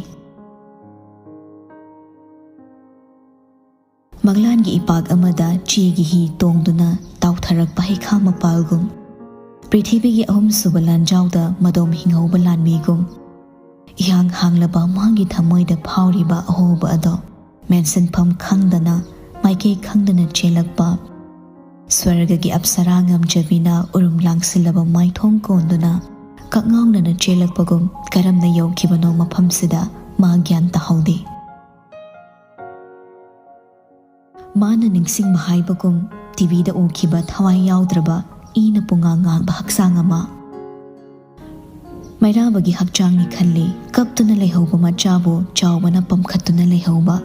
ꯃꯪꯂꯥꯟꯒꯤ ꯏꯄꯥꯛ ꯑꯃꯗ ꯆꯦꯒꯤ ꯍꯤ ꯇꯣꯡꯗꯨꯅ ꯇꯥꯎꯊꯔꯛꯄ ꯍꯩꯈꯥ ꯃꯄꯥꯜꯒꯨꯝ, ꯄ꯭ꯔꯤꯊꯤꯕꯤꯒꯤ ꯑꯍꯨꯝꯁꯨꯕ ꯂꯥꯟꯖꯥꯎꯗ ꯃꯗꯣꯝ ꯍꯤꯡꯍꯧꯕ ꯂꯥꯟꯃꯤꯒꯨꯝ, ꯏꯍꯥꯡ ꯍꯥꯡꯂꯕ ꯃꯥꯒꯤ ꯊꯃꯣꯏꯗ ꯐꯥꯎꯔꯤꯕ ꯑꯍꯣꯕ ꯑꯗꯣ ꯃꯦꯟꯁꯤꯟꯐꯝ ꯈꯪꯗꯅ, ꯃꯥꯏꯀꯩ ꯈꯪꯗꯅ ꯆꯦꯜꯂꯛꯄ ꯁ꯭ꯋꯔꯒꯒꯤ ꯑꯞꯁꯔꯥ ꯉꯝꯖꯕꯤꯅ ꯎꯔꯨꯝ ꯂꯥꯡꯁꯤꯜꯂꯕ ꯃꯥꯏꯊꯣꯡ ꯀꯣꯟꯗꯨꯅ ꯀꯛꯉꯥꯎꯅꯅ ꯆꯦꯜꯂꯛꯄꯒꯨꯝ ꯀꯔꯝꯅ ꯌꯧꯈꯤꯕꯅꯣ ꯃꯐꯝꯁꯤꯗ ꯃꯥ ꯒ꯭ꯌꯥꯟ ꯇꯥꯍꯧꯗꯦ꯫ ꯃꯥꯅ ꯅꯤꯡꯁꯤꯡꯕ ꯍꯥꯏꯕꯒꯨꯝ ꯇꯤꯚꯤꯗ ꯎꯈꯤꯕ ꯊꯋꯥꯏ ꯌꯥꯎꯗ꯭ꯔꯕ ꯏꯅ ꯄꯨꯡꯉꯥꯡ ꯉꯥꯡꯕ ꯍꯛꯆꯥꯡ ꯑꯃ꯫ ꯃꯩꯔꯥꯕꯒꯤ ꯍꯛꯆꯥꯡꯅꯤ ꯈꯜꯂꯤ, ꯀꯞꯇꯨꯅ ꯂꯩꯍꯧꯕ ꯃꯆꯥꯕꯨ ꯆꯥꯎꯕꯅ ꯄꯝꯈꯠꯇꯨꯅ ꯂꯩꯍꯧꯕ꯫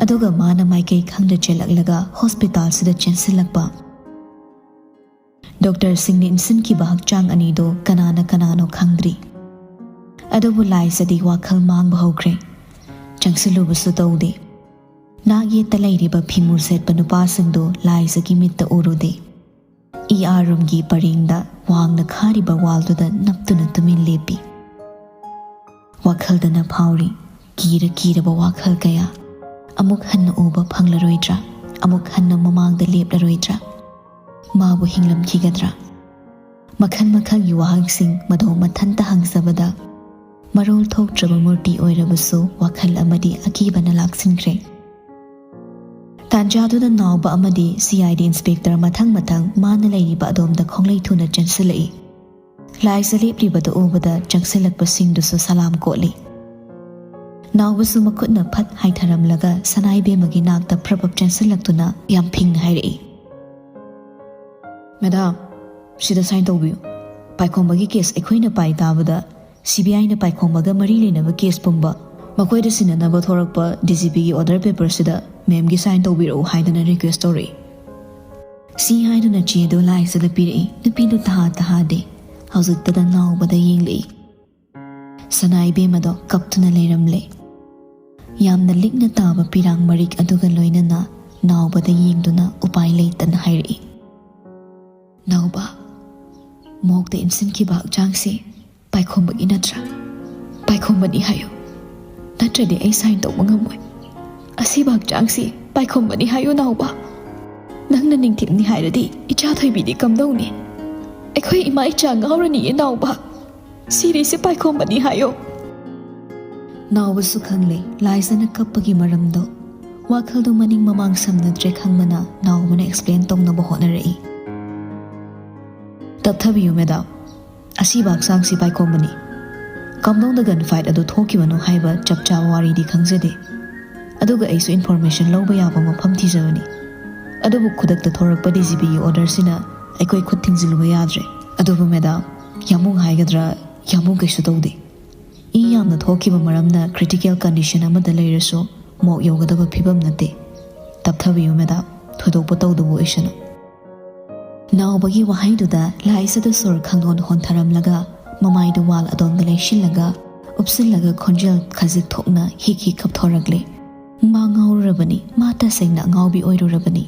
ꯑꯗꯨꯒ ꯃꯥꯅ ꯃꯥꯏꯀꯩ ꯈꯪꯗ ꯆꯦꯜꯂꯛꯂꯒ ꯍꯣꯁꯄꯤꯇꯥꯜꯁꯤꯗ ꯆꯦꯟꯁꯤꯜꯂꯛꯄ꯫ ꯗꯣꯛꯇꯔꯁꯤꯡꯅ ꯏꯟꯁꯤꯟꯈꯤꯕ ꯍꯛꯆꯥꯡ ꯑꯅꯤꯗꯣ ꯀꯅꯥꯅ ꯀꯅꯥꯅꯣ ꯈꯪꯗ꯭ꯔꯤ꯫ ꯑꯗꯨꯕꯨ ꯂꯥꯏꯖꯗꯤ ꯋꯥꯈꯜ ꯃꯥꯡꯕ ꯍꯧꯈ꯭ꯔꯦ꯫ ꯆꯪꯁꯤꯜꯂꯨꯕꯁꯨ ꯇꯧꯗꯦ꯫ ꯅꯥꯛ ꯌꯦꯠꯇ ꯂꯩꯔꯤꯕ ꯐꯤꯃꯨ ꯁꯦꯠꯄ ꯅꯨꯄꯥꯁꯤꯡꯗꯨ ꯂꯥꯏꯖꯒꯤ ꯃꯤꯠꯇ ꯎꯔꯨꯗꯦ꯫ ꯏ ꯑꯥꯔ ꯔꯨꯝꯒꯤ ꯄꯔꯦꯡꯗ ꯋꯥꯡꯅ ꯈꯥꯔꯤꯕ ꯋꯥꯜꯗꯨꯗ ꯅꯞꯇꯨꯅ ꯇꯨꯃꯤꯟ ꯂꯦꯞꯄꯤ꯫ ꯋꯥꯈꯜꯗꯅ ꯐꯥꯎꯔꯤ, ꯀꯤꯔ ꯀꯤꯔꯕ ꯋꯥꯈꯜ ꯀꯌꯥ꯫ ꯑꯃꯨꯛ ꯍꯟꯅ ꯎꯕ ꯐꯪꯂꯔꯣꯏꯗ꯭ꯔꯥ? ꯑꯃꯨꯛ ꯍꯟꯅ ꯃꯃꯥꯡꯗ ꯂꯦꯞꯂꯔꯣꯏꯗ꯭ꯔꯥ? ꯃꯥꯕꯨ ꯍꯤꯡꯂꯝꯈꯤꯒꯗ꯭ꯔꯥ? ꯃꯈꯜ ꯃꯈꯜꯒꯤ ꯋꯥꯍꯪꯁꯤꯡ ꯃꯗꯣ ꯃꯊꯟꯇ ꯍꯪꯖꯕꯗ, ꯃꯔꯣꯜ ꯊꯣꯛꯇ꯭ꯔꯕ ꯃꯨꯔꯇꯤ ꯑꯣꯏꯔꯕꯁꯨ ꯋꯥꯈꯜ ꯑꯃꯗꯤ ꯑꯀꯤꯕꯅ ꯂꯥꯛꯁꯤꯟꯈ꯭ꯔꯦ꯫ ꯇꯥꯟꯖꯥꯗꯨꯗ ꯅꯥꯎꯕ ꯑꯃꯗꯤ ꯁꯤ ꯑꯥꯏ ꯗꯤ ꯏꯟꯁꯄꯦꯛꯇꯔ ꯃꯊꯪ ꯃꯊꯪ ꯃꯥꯅ ꯂꯩꯔꯤꯕ ꯑꯗꯣꯝꯗ ꯈꯣꯡꯂꯩ ꯊꯨꯅ ꯆꯦꯟꯁꯤꯜꯂꯛꯏ꯫ ꯂꯥꯏꯖ ꯂꯦꯞꯂꯤꯕꯗꯨ ꯎꯕꯗ ꯆꯪꯁꯤꯜꯂꯛꯄꯁꯤꯡꯗꯨꯁꯨ ꯁꯂꯥꯝ ꯀꯣꯠꯂꯤ꯫ ꯅꯥꯎꯕꯁꯨ ꯃꯈꯨꯠꯅ ꯐꯠ ꯍꯥꯏꯊꯔꯝꯂꯒ ꯁꯅꯥꯏꯕꯦꯝꯃꯒꯤ ꯅꯥꯛꯇ ꯐ꯭ꯔꯞ ꯐ꯭ꯔꯞ ꯆꯦꯟꯁꯤꯜꯂꯛꯇꯨꯅ ꯌꯥꯝ ꯐꯤꯡꯅ ꯍꯥꯏꯔꯛꯏ, "ꯃꯦꯗꯥꯝ, ꯁꯤꯗ ꯁꯥꯏꯟ ꯇꯧꯕꯤꯌꯨ꯫ ꯄꯥꯏꯈꯣꯝꯕꯒꯤ ꯀꯦꯁ ꯑꯩꯈꯣꯏꯅ ꯄꯥꯏ ꯇꯥꯕꯗ ꯁꯤ ꯕꯤ ꯑꯥꯏꯅ ꯄꯥꯏꯈꯣꯝꯕꯒ ꯃꯔꯤ ꯂꯩꯅꯕ ꯀꯦꯁ ꯄꯨꯝꯕ ꯃꯈꯣꯏꯗ ꯁꯤꯟꯅꯅꯕ ꯊꯣꯔꯛꯄ ꯗꯤ ꯖꯤ ꯄꯤꯒꯤ ꯑꯣꯔꯗꯔ ꯄꯦꯄꯔꯁꯤꯗ ꯃꯦꯝꯒꯤ ꯁꯥꯏꯟ ꯇꯧꯕꯤꯔꯛꯎ" ꯍꯥꯏꯗꯨꯅ ꯔꯤꯀ꯭ꯋꯦꯁ ꯇꯧꯔꯛꯏ꯫ ꯁꯤ ꯍꯥꯏꯗꯨꯅ ꯆꯦꯗꯨ ꯂꯥꯏꯖꯗ ꯄꯤꯔꯛꯏ꯫ ꯅꯨꯄꯤꯗꯨ ꯇꯍꯥ ꯇꯍꯥꯗꯦ꯫ ꯍꯧꯖꯤꯛꯇꯗ ꯅꯥꯎꯕꯗ ꯌꯦꯡꯂꯛꯏ꯫ ꯁꯅꯥ ꯏꯕꯦꯝꯃꯗꯣ ꯀꯞꯇꯨꯅ ꯂꯩꯔꯝꯂꯦ꯫ ꯌꯥꯝꯅ ꯂꯤꯛꯅ ꯇꯥꯕ ꯄꯤꯔꯥꯡ ꯃꯔꯤꯛ ꯑꯗꯨꯒ ꯂꯣꯏꯅꯅ ꯅꯥꯎꯕꯗ ꯌꯦꯡꯗꯨꯅ ꯎꯄꯥꯏ ꯂꯩꯇꯅ ꯍꯥꯏꯔꯛꯏ, "ꯅꯥꯎꯕ, ꯃꯣꯛꯇ ꯏꯟꯁꯤꯟꯈꯤꯕ ꯍꯛꯆꯥꯡꯁꯤ ꯄꯥꯏꯈꯣꯝꯕꯒꯤ ꯅꯠꯇ꯭ꯔꯥ? ꯄꯥꯏꯈꯣꯝꯕꯅꯤ ꯍꯥꯏꯌꯨ, ꯅꯠꯇ꯭ꯔꯗꯤ ꯑꯩ ꯁꯥꯏꯟ ꯇꯧꯕ ꯉꯝꯃꯣꯏ꯫ ꯑꯁꯤꯕ ꯍꯛꯆꯥꯡꯁꯤ ꯄꯥꯏꯈꯣꯝꯕꯅꯤ ꯍꯥꯏꯌꯨ ꯅꯥꯎꯕ꯫ ꯅꯪꯅ ꯅꯤꯡꯊꯤꯅꯤ ꯍꯥꯏꯔꯗꯤ ꯏꯆꯥ ꯊꯣꯏꯕꯤꯗꯤ ꯀꯝꯗꯧꯅꯤ? ꯑꯩꯈꯣꯏ ꯏꯃꯥ ꯏꯆꯥ ꯉꯥꯎꯔꯅꯤꯌꯦ ꯅꯥꯎꯕ꯫ ꯁꯤꯔꯤꯁꯦ ꯄꯥꯏꯈꯣꯝꯕꯅꯤ ꯍꯥꯏꯌꯣ꯫ ꯅꯥꯎꯕꯁꯨ ꯈꯪꯂꯦ ꯂꯥꯏꯖꯅ ꯀꯞꯄꯒꯤ ꯃꯔꯝꯗꯣ꯫ ꯋꯥꯈꯜꯗꯣ ꯃꯅꯤꯡ ꯃꯃꯥꯡ ꯁꯝꯅꯗ꯭ꯔꯦ ꯈꯪꯕꯅ ꯅꯥꯎꯕꯅ ꯑꯦꯛꯁꯄ꯭ꯂꯦꯟ ꯇꯧꯅꯕ ꯍꯣꯠꯅꯔꯛꯏ꯫ ꯇꯞꯊꯕꯤꯌꯨ ꯃꯦꯗꯥꯝ, ꯑꯁꯤꯕ ꯍꯛꯆꯥꯡꯁꯤ ꯄꯥꯏꯈꯣꯝꯕꯅꯤ꯫ ꯀꯝꯗꯧꯅ ꯒꯟ ꯐꯥꯏꯠ ꯑꯗꯨ ꯊꯣꯛꯈꯤꯕꯅꯣ ꯍꯥꯏꯕ ꯆꯞ ꯆꯥꯕ ꯋꯥꯔꯤꯗꯤ ꯈꯪꯖꯗꯦ꯫ ꯑꯗꯨꯒ ꯑꯩꯁꯨ ꯏꯟꯐꯣꯔꯃꯦꯁꯟ ꯂꯧꯕ ꯌꯥꯕ ꯃꯐꯝ ꯊꯤꯖꯕꯅꯤ꯫ ꯑꯗꯨꯕꯨ ꯈꯨꯗꯛꯇ ꯊꯣꯔꯛꯄ ꯗꯤ ꯖꯤ ꯄꯤꯒꯤ ꯑꯣꯔꯗꯔꯁꯤꯅ ꯑꯩꯈꯣꯏ ꯈꯨꯠ ꯊꯤꯡꯖꯤꯜꯂꯨꯕ ꯌꯥꯗ꯭ꯔꯦ꯫ ꯑꯗꯨꯕꯨ ꯃꯦꯗꯥꯝ, ꯌꯥꯝꯕꯨꯡ ꯍꯥꯏꯒꯗ꯭ꯔꯥ, ꯌꯥꯝꯕꯨꯡ ꯀꯩꯁꯨ ꯇꯧꯗꯦ꯫ ꯏ ꯌꯥꯝꯅ ꯊꯣꯛꯈꯤꯕ ꯃꯔꯝꯅ ꯀ꯭ꯔꯤꯇꯤꯀꯦꯜ ꯀꯟꯗꯤꯁꯟ ꯑꯃꯗ ꯂꯩꯔꯁꯨ ꯃꯣꯛ ꯌꯧꯒꯗꯕ ꯐꯤꯕꯝ ꯅꯠꯇꯦ꯫ ꯇꯞꯊꯕꯤꯌꯨ ꯃꯦꯗꯥꯝ, ꯊꯣꯏꯗꯣꯛꯄ ꯇꯧꯗꯕ ꯑꯣꯏꯁꯅꯨ꯫ ꯅꯥꯎꯕꯒꯤ ꯋꯥꯍꯩꯗꯨꯗ ꯂꯥꯏꯖꯗꯨ ꯁꯣꯔ ꯈꯪꯍꯣꯟ ꯍꯣꯟꯊꯔꯝꯂꯒ ꯃꯃꯥꯏꯗꯨ ꯋꯥꯜ ꯑꯗꯣꯝꯗ ꯂꯩꯁꯤꯜꯂꯒ ꯎꯞꯁꯤꯜꯂꯒ ꯈꯣꯟꯖꯦꯜ ꯈꯖꯤꯛ ꯊꯣꯛꯅ ꯍꯤꯛ ꯍꯤꯛ ꯀꯞꯊꯣꯔꯛꯂꯦ꯫ ꯃꯥ ꯉꯥꯎꯔꯨꯔꯕꯅꯤ, ꯃꯥ ꯇꯁꯦꯡꯅ ꯑꯉꯥꯎꯕꯤ ꯑꯣꯏꯔꯨꯔꯕꯅꯤ꯫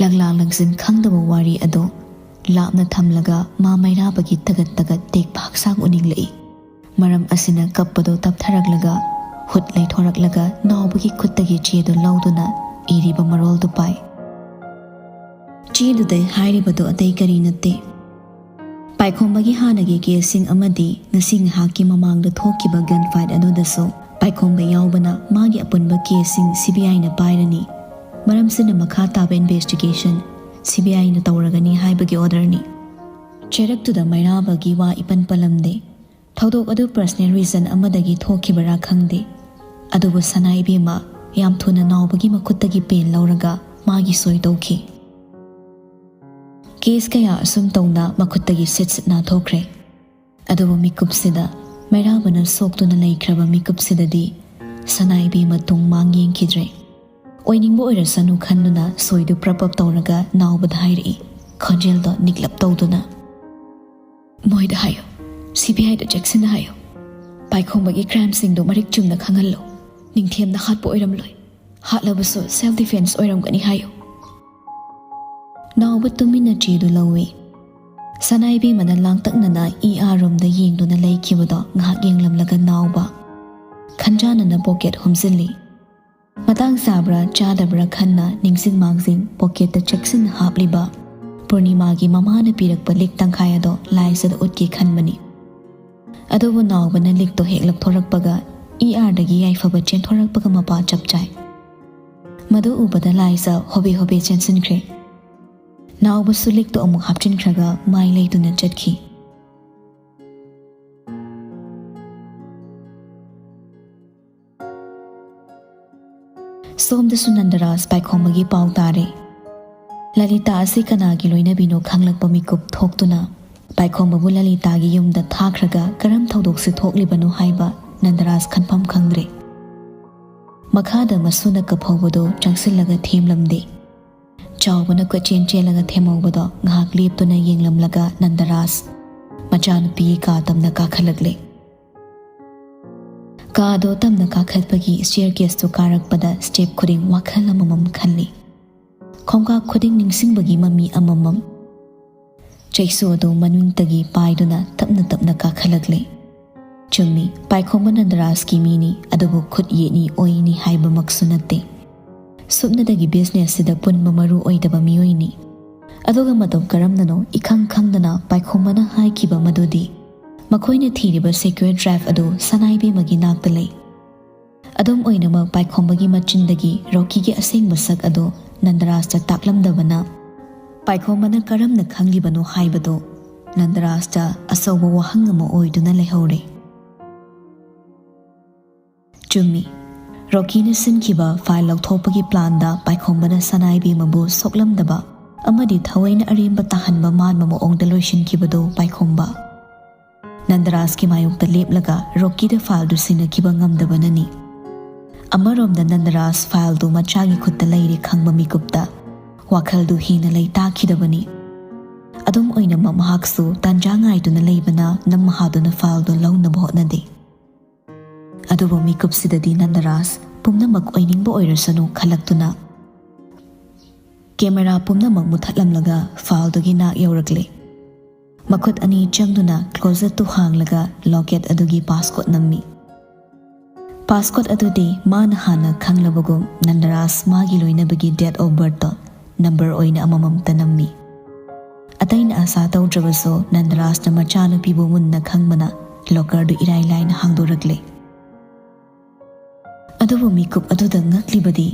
ꯂꯪꯂꯥ ꯂꯪꯖꯤꯟ ꯈꯪꯗꯕ ꯋꯥꯔꯤ ꯑꯗꯨ ꯂꯥꯞꯅ ꯊꯝꯂꯒ ꯃꯥ ꯃꯩꯔꯥꯕꯒꯤ ꯇꯒꯠ ꯇꯒꯠ ꯇꯦꯛꯄ ꯍꯛꯆꯥꯡ ꯎꯅꯤꯡꯂꯛꯏ꯫ ꯃꯔꯝ ꯑꯁꯤꯅ ꯀꯞꯄꯗꯨ ꯇꯞꯊꯔꯛꯂꯒ ꯍꯨꯠ ꯂꯩꯊꯣꯔꯛꯂꯒ ꯅꯥꯎꯕꯒꯤ ꯈꯨꯠꯇꯒꯤ ꯆꯦꯗꯨ ꯂꯧꯗꯨꯅ ꯏꯔꯤꯕ ꯃꯔꯣꯜꯗꯨ ꯄꯥꯏ꯫ ꯆꯦꯗꯨꯗ ꯍꯥꯏꯔꯤꯕꯗꯨ ꯑꯇꯩ ꯀꯔꯤ ꯅꯠꯇꯦ, ꯄꯥꯏꯈꯣꯝꯕꯒꯤ ꯍꯥꯟꯅꯒꯤ ꯀꯦꯁꯁꯤꯡ ꯑꯃꯗꯤ ꯉꯁꯤ ꯉꯥꯏꯍꯥꯛꯀꯤ ꯃꯃꯥꯡꯗ ꯊꯣꯛꯈꯤꯕ ꯒꯟ ꯐꯥꯏꯠ ꯑꯗꯨꯗꯁꯨ ꯄꯥꯏꯈꯣꯝꯕ ꯌꯥꯎꯕꯅ ꯃꯥꯒꯤ ꯑꯄꯨꯟꯕ ꯀꯦꯁꯁꯤꯡ ꯁꯤ ꯕꯤ ꯑꯥꯏꯅ ꯄꯥꯏꯔꯅꯤ꯫ ꯃꯔꯝꯁꯤꯅ ꯃꯈꯥ ꯇꯥꯕ ꯏꯟꯚꯦꯁꯇꯤꯒꯦꯁꯟ ꯁꯤ ꯕꯤ ꯑꯥꯏꯅ ꯇꯧꯔꯒꯅꯤ ꯍꯥꯏꯕꯒꯤ ꯑꯣꯔꯗꯔꯅꯤ꯫ ꯆꯦꯔꯛꯇꯨꯗ ꯃꯩꯔꯥꯕꯒꯤ ꯋꯥ ꯏꯄꯟ ꯄꯜꯂꯝꯗꯦ꯫ ꯊꯧꯗꯣꯛ ꯑꯗꯨ ꯄꯔꯁꯅꯦꯜ ꯔꯤꯖꯟ ꯑꯃꯗꯒꯤ ꯊꯣꯛꯈꯤꯕꯔꯥ ꯈꯪꯗꯦ, ꯑꯗꯨꯕꯨ ꯁꯅꯥ ꯏꯕꯦꯝꯃ ꯌꯥꯝ ꯊꯨꯅ ꯅꯥꯎꯕꯒꯤ ꯃꯈꯨꯠꯇꯒꯤ ꯄꯦꯟ ꯂꯧꯔꯒ ꯃꯥꯒꯤ ꯁꯣꯏ ꯇꯧꯈꯤ꯫ ꯀꯦꯁ ꯀꯌꯥ ꯑꯁꯨꯝ ꯇꯧꯅ ꯃꯈꯨꯠꯇꯒꯤ ꯁꯤꯠ ꯁꯤꯠ ꯅꯥꯟꯊꯣꯛꯈ꯭ꯔꯦ꯫ ꯑꯗꯨꯕꯨ ꯃꯤꯀꯨꯞꯁꯤꯗ, ꯃꯩꯔꯥꯕꯅ ꯁꯣꯛꯇꯨꯅ ꯂꯩꯈ꯭ꯔꯕ ꯃꯤꯀꯨꯞꯁꯤꯗꯗꯤ ꯁꯅꯥ ꯏꯕꯦꯝꯃ ꯇꯨꯡ ꯃꯥꯡ ꯌꯦꯡꯈꯤꯗ꯭ꯔꯦ꯫ ꯑꯣꯏꯅꯤꯡꯕ ꯑꯣꯏꯔꯁꯅꯨ ꯈꯟꯗꯨꯅ ꯁꯣꯏꯗꯨ ꯄ꯭ꯔꯞ ꯄ꯭ꯔꯞ ꯇꯧꯔꯒ ꯅꯥꯎꯕꯗ ꯍꯥꯏꯔꯛꯏ, ꯈꯣꯟꯖꯦꯜꯗꯣ ꯅꯤꯛꯂꯞ ꯇꯧꯗꯨꯅ꯫ ꯃꯣꯏꯗ ꯍꯥꯏꯌꯨ, ꯁꯤ ꯕꯤ ꯑꯥꯏꯗ ꯆꯦꯛꯁꯤꯟꯅ ꯍꯥꯏꯌꯨ, ꯄꯥꯏꯈꯣꯝꯕꯒꯤ ꯀ꯭ꯔꯥꯏꯝꯁꯤꯡꯗꯣ ꯃꯔꯤꯛ ꯆꯨꯝꯅ ꯈꯪꯍꯜꯂꯨ꯫ ꯅꯤꯡꯊꯦꯝꯅ ꯍꯥꯠꯄ ꯑꯣꯏꯔꯝꯂꯣꯏ, ꯍꯥꯠꯂꯕꯁꯨ ꯁꯦꯜꯐ ꯗꯤꯐꯦꯟꯁ ꯑꯣꯏꯔꯝꯒꯅꯤ ꯍꯥꯏꯌꯨ꯫ ꯅꯥꯎꯕ ꯇꯨꯃꯤꯟꯅ ꯆꯦꯗꯨ ꯂꯧꯏ꯫ ꯁꯅꯥ ꯏꯕꯦꯝꯃꯅ ꯂꯥꯡꯇꯛꯅꯅ ꯏ ꯑꯥ ꯔꯨꯝꯗ ꯌꯦꯡꯗꯨꯅ ꯂꯩꯈꯤꯕꯗꯣ ꯉꯥꯏꯍꯥꯛ ꯌꯦꯡꯂꯝꯂꯒ ꯅꯥꯎꯕ ꯈꯟꯖꯥꯅꯅ ꯄꯣꯀꯦꯠ ꯍꯨꯝꯖꯤꯜꯂꯤ꯫ ꯆꯥꯛ ꯆꯥꯕ꯭ꯔꯥ ꯆꯥꯗꯕ꯭ꯔꯥ ꯈꯟꯅ ꯅꯤꯡꯁꯤꯡ ꯃꯥꯡꯖꯤꯡ ꯄꯣꯀꯦꯠꯇ ꯆꯦꯛꯁꯤꯟꯅ ꯍꯥꯞꯂꯤꯕ ꯄꯨꯔꯅꯤꯃꯥꯒꯤ ꯃꯃꯥꯅ ꯄꯤꯔꯛꯄ ꯂꯤꯛ ꯇꯪꯈꯥꯏ ꯑꯗꯣ ꯂꯥꯏꯖꯗ ꯎꯠꯀꯦ ꯈꯟꯕꯅꯤ꯫ ꯑꯗꯨꯕꯨ ꯅꯥꯎꯕꯅ ꯂꯤꯛꯇꯣ ꯍꯦꯛ ꯂꯧꯊꯣꯔꯛꯄꯒ ꯏ ꯑꯥꯔꯗꯒꯤ ꯌꯥꯏꯐꯕ ꯆꯦꯟꯊꯣꯔꯛꯄꯒ ꯃꯄꯥ ꯆꯞ ꯆꯥꯏ꯫ ꯃꯗꯨ ꯎꯕꯗ ꯂꯥꯏꯖ ꯍꯣꯕꯦ ꯍꯣꯕꯦ ꯆꯦꯟꯁꯤꯟꯈ꯭ꯔꯦ꯫ ꯅꯥꯎꯕꯁꯨ ꯂꯤꯛꯇꯣ ꯑꯃꯨꯛ ꯍꯥꯞꯆꯤꯟꯈ꯭ꯔꯒ ꯃꯥꯏ ꯂꯩꯗꯨꯅ ꯆꯠꯈꯤ꯫ ꯁꯣꯝꯗꯁꯨ ꯅꯟꯗꯔꯥꯖ ꯄꯥꯏꯈꯣꯝꯕꯒꯤ ꯄꯥꯎ ꯇꯥꯔꯦ꯫ ꯂꯂꯤꯇꯥ ꯑꯁꯤ ꯀꯅꯥꯒꯤ ꯂꯣꯏꯅꯕꯤꯅꯣ ꯈꯪꯂꯛꯄ ꯃꯤꯀꯨꯞ ꯊꯣꯛꯇꯨꯅ ꯄꯥꯏꯈꯣꯝꯕꯕꯨ ꯂꯂꯤꯇꯥꯒꯤ ꯌꯨꯝꯗ ꯊꯥꯈ꯭ꯔꯒ ꯀꯔꯝ ꯊꯧꯗꯣꯛꯁꯤ ꯊꯣꯛꯂꯤꯕꯅꯣ ꯍꯥꯏꯕ ꯅꯟꯗꯔꯥꯖ ꯈꯟꯐꯝ ꯈꯪꯗ꯭ꯔꯦ꯫ ꯃꯈꯥꯗ ꯃꯁꯨꯅ ꯀꯞꯍꯧꯕꯗꯨ ꯆꯪꯁꯤꯜꯂꯒ ꯊꯦꯝꯂꯝꯗꯦ꯫ ꯆꯥꯎꯕꯅ ꯀꯣꯏꯆꯦꯟ ꯆꯦꯜꯂꯒ ꯊꯦꯝꯍꯧꯕꯗꯣ ꯉꯥꯏꯍꯥꯛ ꯂꯦꯞꯇꯨꯅ ꯌꯦꯡꯂꯝꯂꯒ ꯅꯟꯗꯔꯥꯖ ꯃꯆꯥꯅꯨꯄꯤꯒꯤ ꯀꯥ ꯇꯝꯅ ꯀꯥꯈꯠꯂꯛꯂꯦ꯫ ꯀꯥꯗꯣ ꯇꯝꯅ ꯀꯥꯈꯠꯄꯒꯤ ꯁ꯭ꯇꯦꯌꯔ ꯀꯦꯁꯇꯨ ꯀꯥꯔꯛꯄꯗ ꯁ꯭ꯇꯦꯞ ꯈꯨꯗꯤꯡ ꯋꯥꯈꯜ ꯑꯃꯃꯝ ꯈꯜꯂꯤ꯫ ꯈꯣꯡꯀꯥꯞ ꯈꯨꯗꯤꯡ ꯅꯤꯡꯁꯤꯡꯕꯒꯤ ꯃꯃꯤ ꯑꯃꯃꯝ꯫ ꯆꯩꯁꯨ ꯑꯗꯨ ꯃꯅꯤꯡꯇꯒꯤ ꯄꯥꯏꯗꯨꯅ ꯇꯞꯅ ꯇꯞꯅ ꯀꯥꯈꯠꯂꯛꯂꯦ꯫ ꯆꯨꯝꯃꯤ, ꯄꯥꯏꯈꯣꯝꯕ ꯅꯟꯗꯔꯥꯖꯀꯤ ꯃꯤꯅꯤ, ꯑꯗꯨꯕꯨ ꯈꯨꯠ ꯌꯦꯠꯅꯤ ꯑꯣꯏꯅꯤ ꯍꯥꯏꯕꯃꯛꯁꯨ ꯅꯠꯇꯦ꯫ ꯁꯨꯞꯅꯗꯒꯤ ꯕꯤꯖꯤꯅꯦꯁꯁꯤꯗ ꯄꯨꯟꯕ ꯃꯔꯨ ꯑꯣꯏꯗꯕ ꯃꯤꯑꯣꯏꯅꯤ꯫ ꯑꯗꯨꯒ ꯃꯇꯧ ꯀꯔꯝꯅꯅꯣ ꯏꯈꯪ ꯈꯪꯗꯅ ꯄꯥꯏꯈꯣꯝꯕꯅ ꯍꯥꯏꯈꯤꯕ ꯃꯗꯨꯗꯤ ꯃꯈꯣꯏꯅ ꯊꯤꯔꯤꯕ ꯁꯦꯀ꯭ꯔꯦꯠ ꯗ꯭ꯔꯥꯏꯚ ꯑꯗꯨ ꯁꯅꯥꯏꯕꯦꯝꯃꯒꯤ ꯅꯥꯛꯇ ꯂꯩ꯫ ꯑꯗꯨꯝ ꯑꯣꯏꯅꯃꯛ ꯄꯥꯏꯈꯣꯝꯕꯒꯤ ꯃꯆꯤꯟꯗꯒꯤ ꯔꯣꯀꯤꯒꯤ ꯑꯁꯦꯡꯕ ꯁꯛ ꯑꯗꯨ ꯅꯟꯗꯔꯥꯖꯇ ꯇꯥꯛꯂꯝꯗꯕꯅ ꯄꯥꯏꯈꯣꯝꯕꯅ ꯀꯔꯝꯅ ꯈꯪꯂꯤꯕꯅꯣ ꯍꯥꯏꯕꯗꯨ ꯅꯟꯗꯔꯥꯖꯇ ꯑꯆꯧꯕ ꯋꯥꯍꯪ ꯑꯃ ꯑꯣꯏꯗꯨꯅ ꯂꯩꯍꯧꯔꯦ꯫ ꯆꯨꯝꯃꯤ, ꯔꯣꯀꯤꯅ ꯁꯤꯟꯈꯤꯕ ꯐꯥꯏꯜ ꯂꯧꯊꯣꯛꯄꯒꯤ ꯄ꯭ꯂꯥꯟꯗ ꯄꯥꯏꯈꯣꯝꯕꯅ ꯁꯅꯥꯏꯕꯦꯝꯃꯕꯨ ꯁꯣꯛꯂꯝꯗꯕ ꯑꯃꯗꯤ ꯊꯑꯣꯏꯅ ꯑꯔꯦꯝꯕ ꯇꯥꯍꯟꯕ ꯃꯥꯟꯕ ꯃꯑꯣꯡꯗ ꯂꯣꯏꯁꯤꯟꯈꯤꯕꯗꯨ ꯄꯥꯏꯈꯣꯝꯕ ꯅꯟꯗꯔꯥꯖꯀꯤ ꯃꯥꯌꯣꯛꯇ ꯂꯦꯞꯂꯒ ꯔꯣꯀꯤꯗ ꯐꯥꯏꯜꯗꯨ ꯁꯤꯟꯅꯈꯤꯕ ꯉꯝꯗꯕꯅꯅꯤ꯫ ꯑꯃꯔꯣꯝꯗ ꯅꯟꯗꯔꯥꯖ ꯐꯥꯏꯜꯗꯨ ꯃꯆꯥꯒꯤ ꯈꯨꯠꯇ ꯂꯩꯔꯦ ꯈꯪꯕ ꯃꯤꯀꯨꯞꯇ ꯋꯥꯈꯜꯗꯨ ꯍꯦꯟꯅ ꯂꯩꯇꯥꯈꯤꯗꯕꯅꯤ꯫ ꯑꯗꯨꯝ ꯑꯣꯏꯅꯃꯛ ꯃꯍꯥꯛꯁꯨ ꯇꯥꯟꯖꯥ ꯉꯥꯏꯗꯨꯅ ꯂꯩꯕꯅ ꯅꯝꯃꯍꯥꯗꯨꯅ ꯐꯥꯏꯜꯗꯨ ꯂꯧꯅꯕ ꯍꯣꯠꯅꯗꯦ꯫ ꯑꯗꯨꯕꯨ ꯃꯤꯀꯨꯞꯁꯤꯗꯗꯤ ꯅꯟꯗꯔꯥꯖ ꯄꯨꯝꯅꯃꯛ ꯑꯣꯏꯅꯤꯡꯕ ꯑꯣꯏꯔꯁꯅꯨ ꯈꯜꯂꯛꯇꯨꯅ ꯀꯦꯃꯦꯔꯥ ꯄꯨꯝꯅꯃꯛ ꯃꯨꯊꯠꯂꯝꯂꯒ ꯐꯥꯏꯜꯗꯨꯒꯤ ꯅꯥꯛ ꯌꯧꯔꯛꯂꯦ꯫ ꯃꯈꯨꯠ ꯑꯅꯤ ꯆꯪꯗꯨꯅ ꯀ꯭ꯂꯣꯖꯦꯠꯇꯨ ꯍꯥꯡꯂꯒ ꯂꯣꯀꯦꯠ ꯑꯗꯨꯒꯤ ꯄꯥꯁꯀꯣꯗ ꯅꯝꯃꯤ꯫ ꯄꯥꯁꯀꯣꯠ ꯑꯗꯨꯗꯤ ꯃꯥꯅ ꯍꯥꯟꯅ ꯈꯪꯂꯕꯒꯨꯝ ꯅꯟꯗꯔꯥꯖ ꯃꯥꯒꯤ ꯂꯣꯏꯅꯕꯒꯤ date of birthꯇꯣ number ꯑꯣꯏꯅ ꯑꯃꯃꯝꯇ ꯅꯝꯃꯤ꯫ ꯑꯇꯩꯅ ꯑꯁꯥ ꯇꯧꯗ꯭ꯔꯕꯁꯨ ꯅꯟꯗꯔꯥꯖꯅ ꯃꯆꯥꯅꯨꯄꯤꯕꯨ ꯃꯨꯟꯅ ꯈꯪꯕꯅ locker ꯗꯨ ꯏꯔꯥꯏ ꯂꯥꯏꯅ ꯍꯥꯡꯗꯣꯔꯛꯂꯦ꯫ ꯑꯗꯨꯕꯨ ꯃꯤꯀꯨꯞ ꯑꯗꯨꯗ ꯉꯛꯂꯤꯕꯗꯤ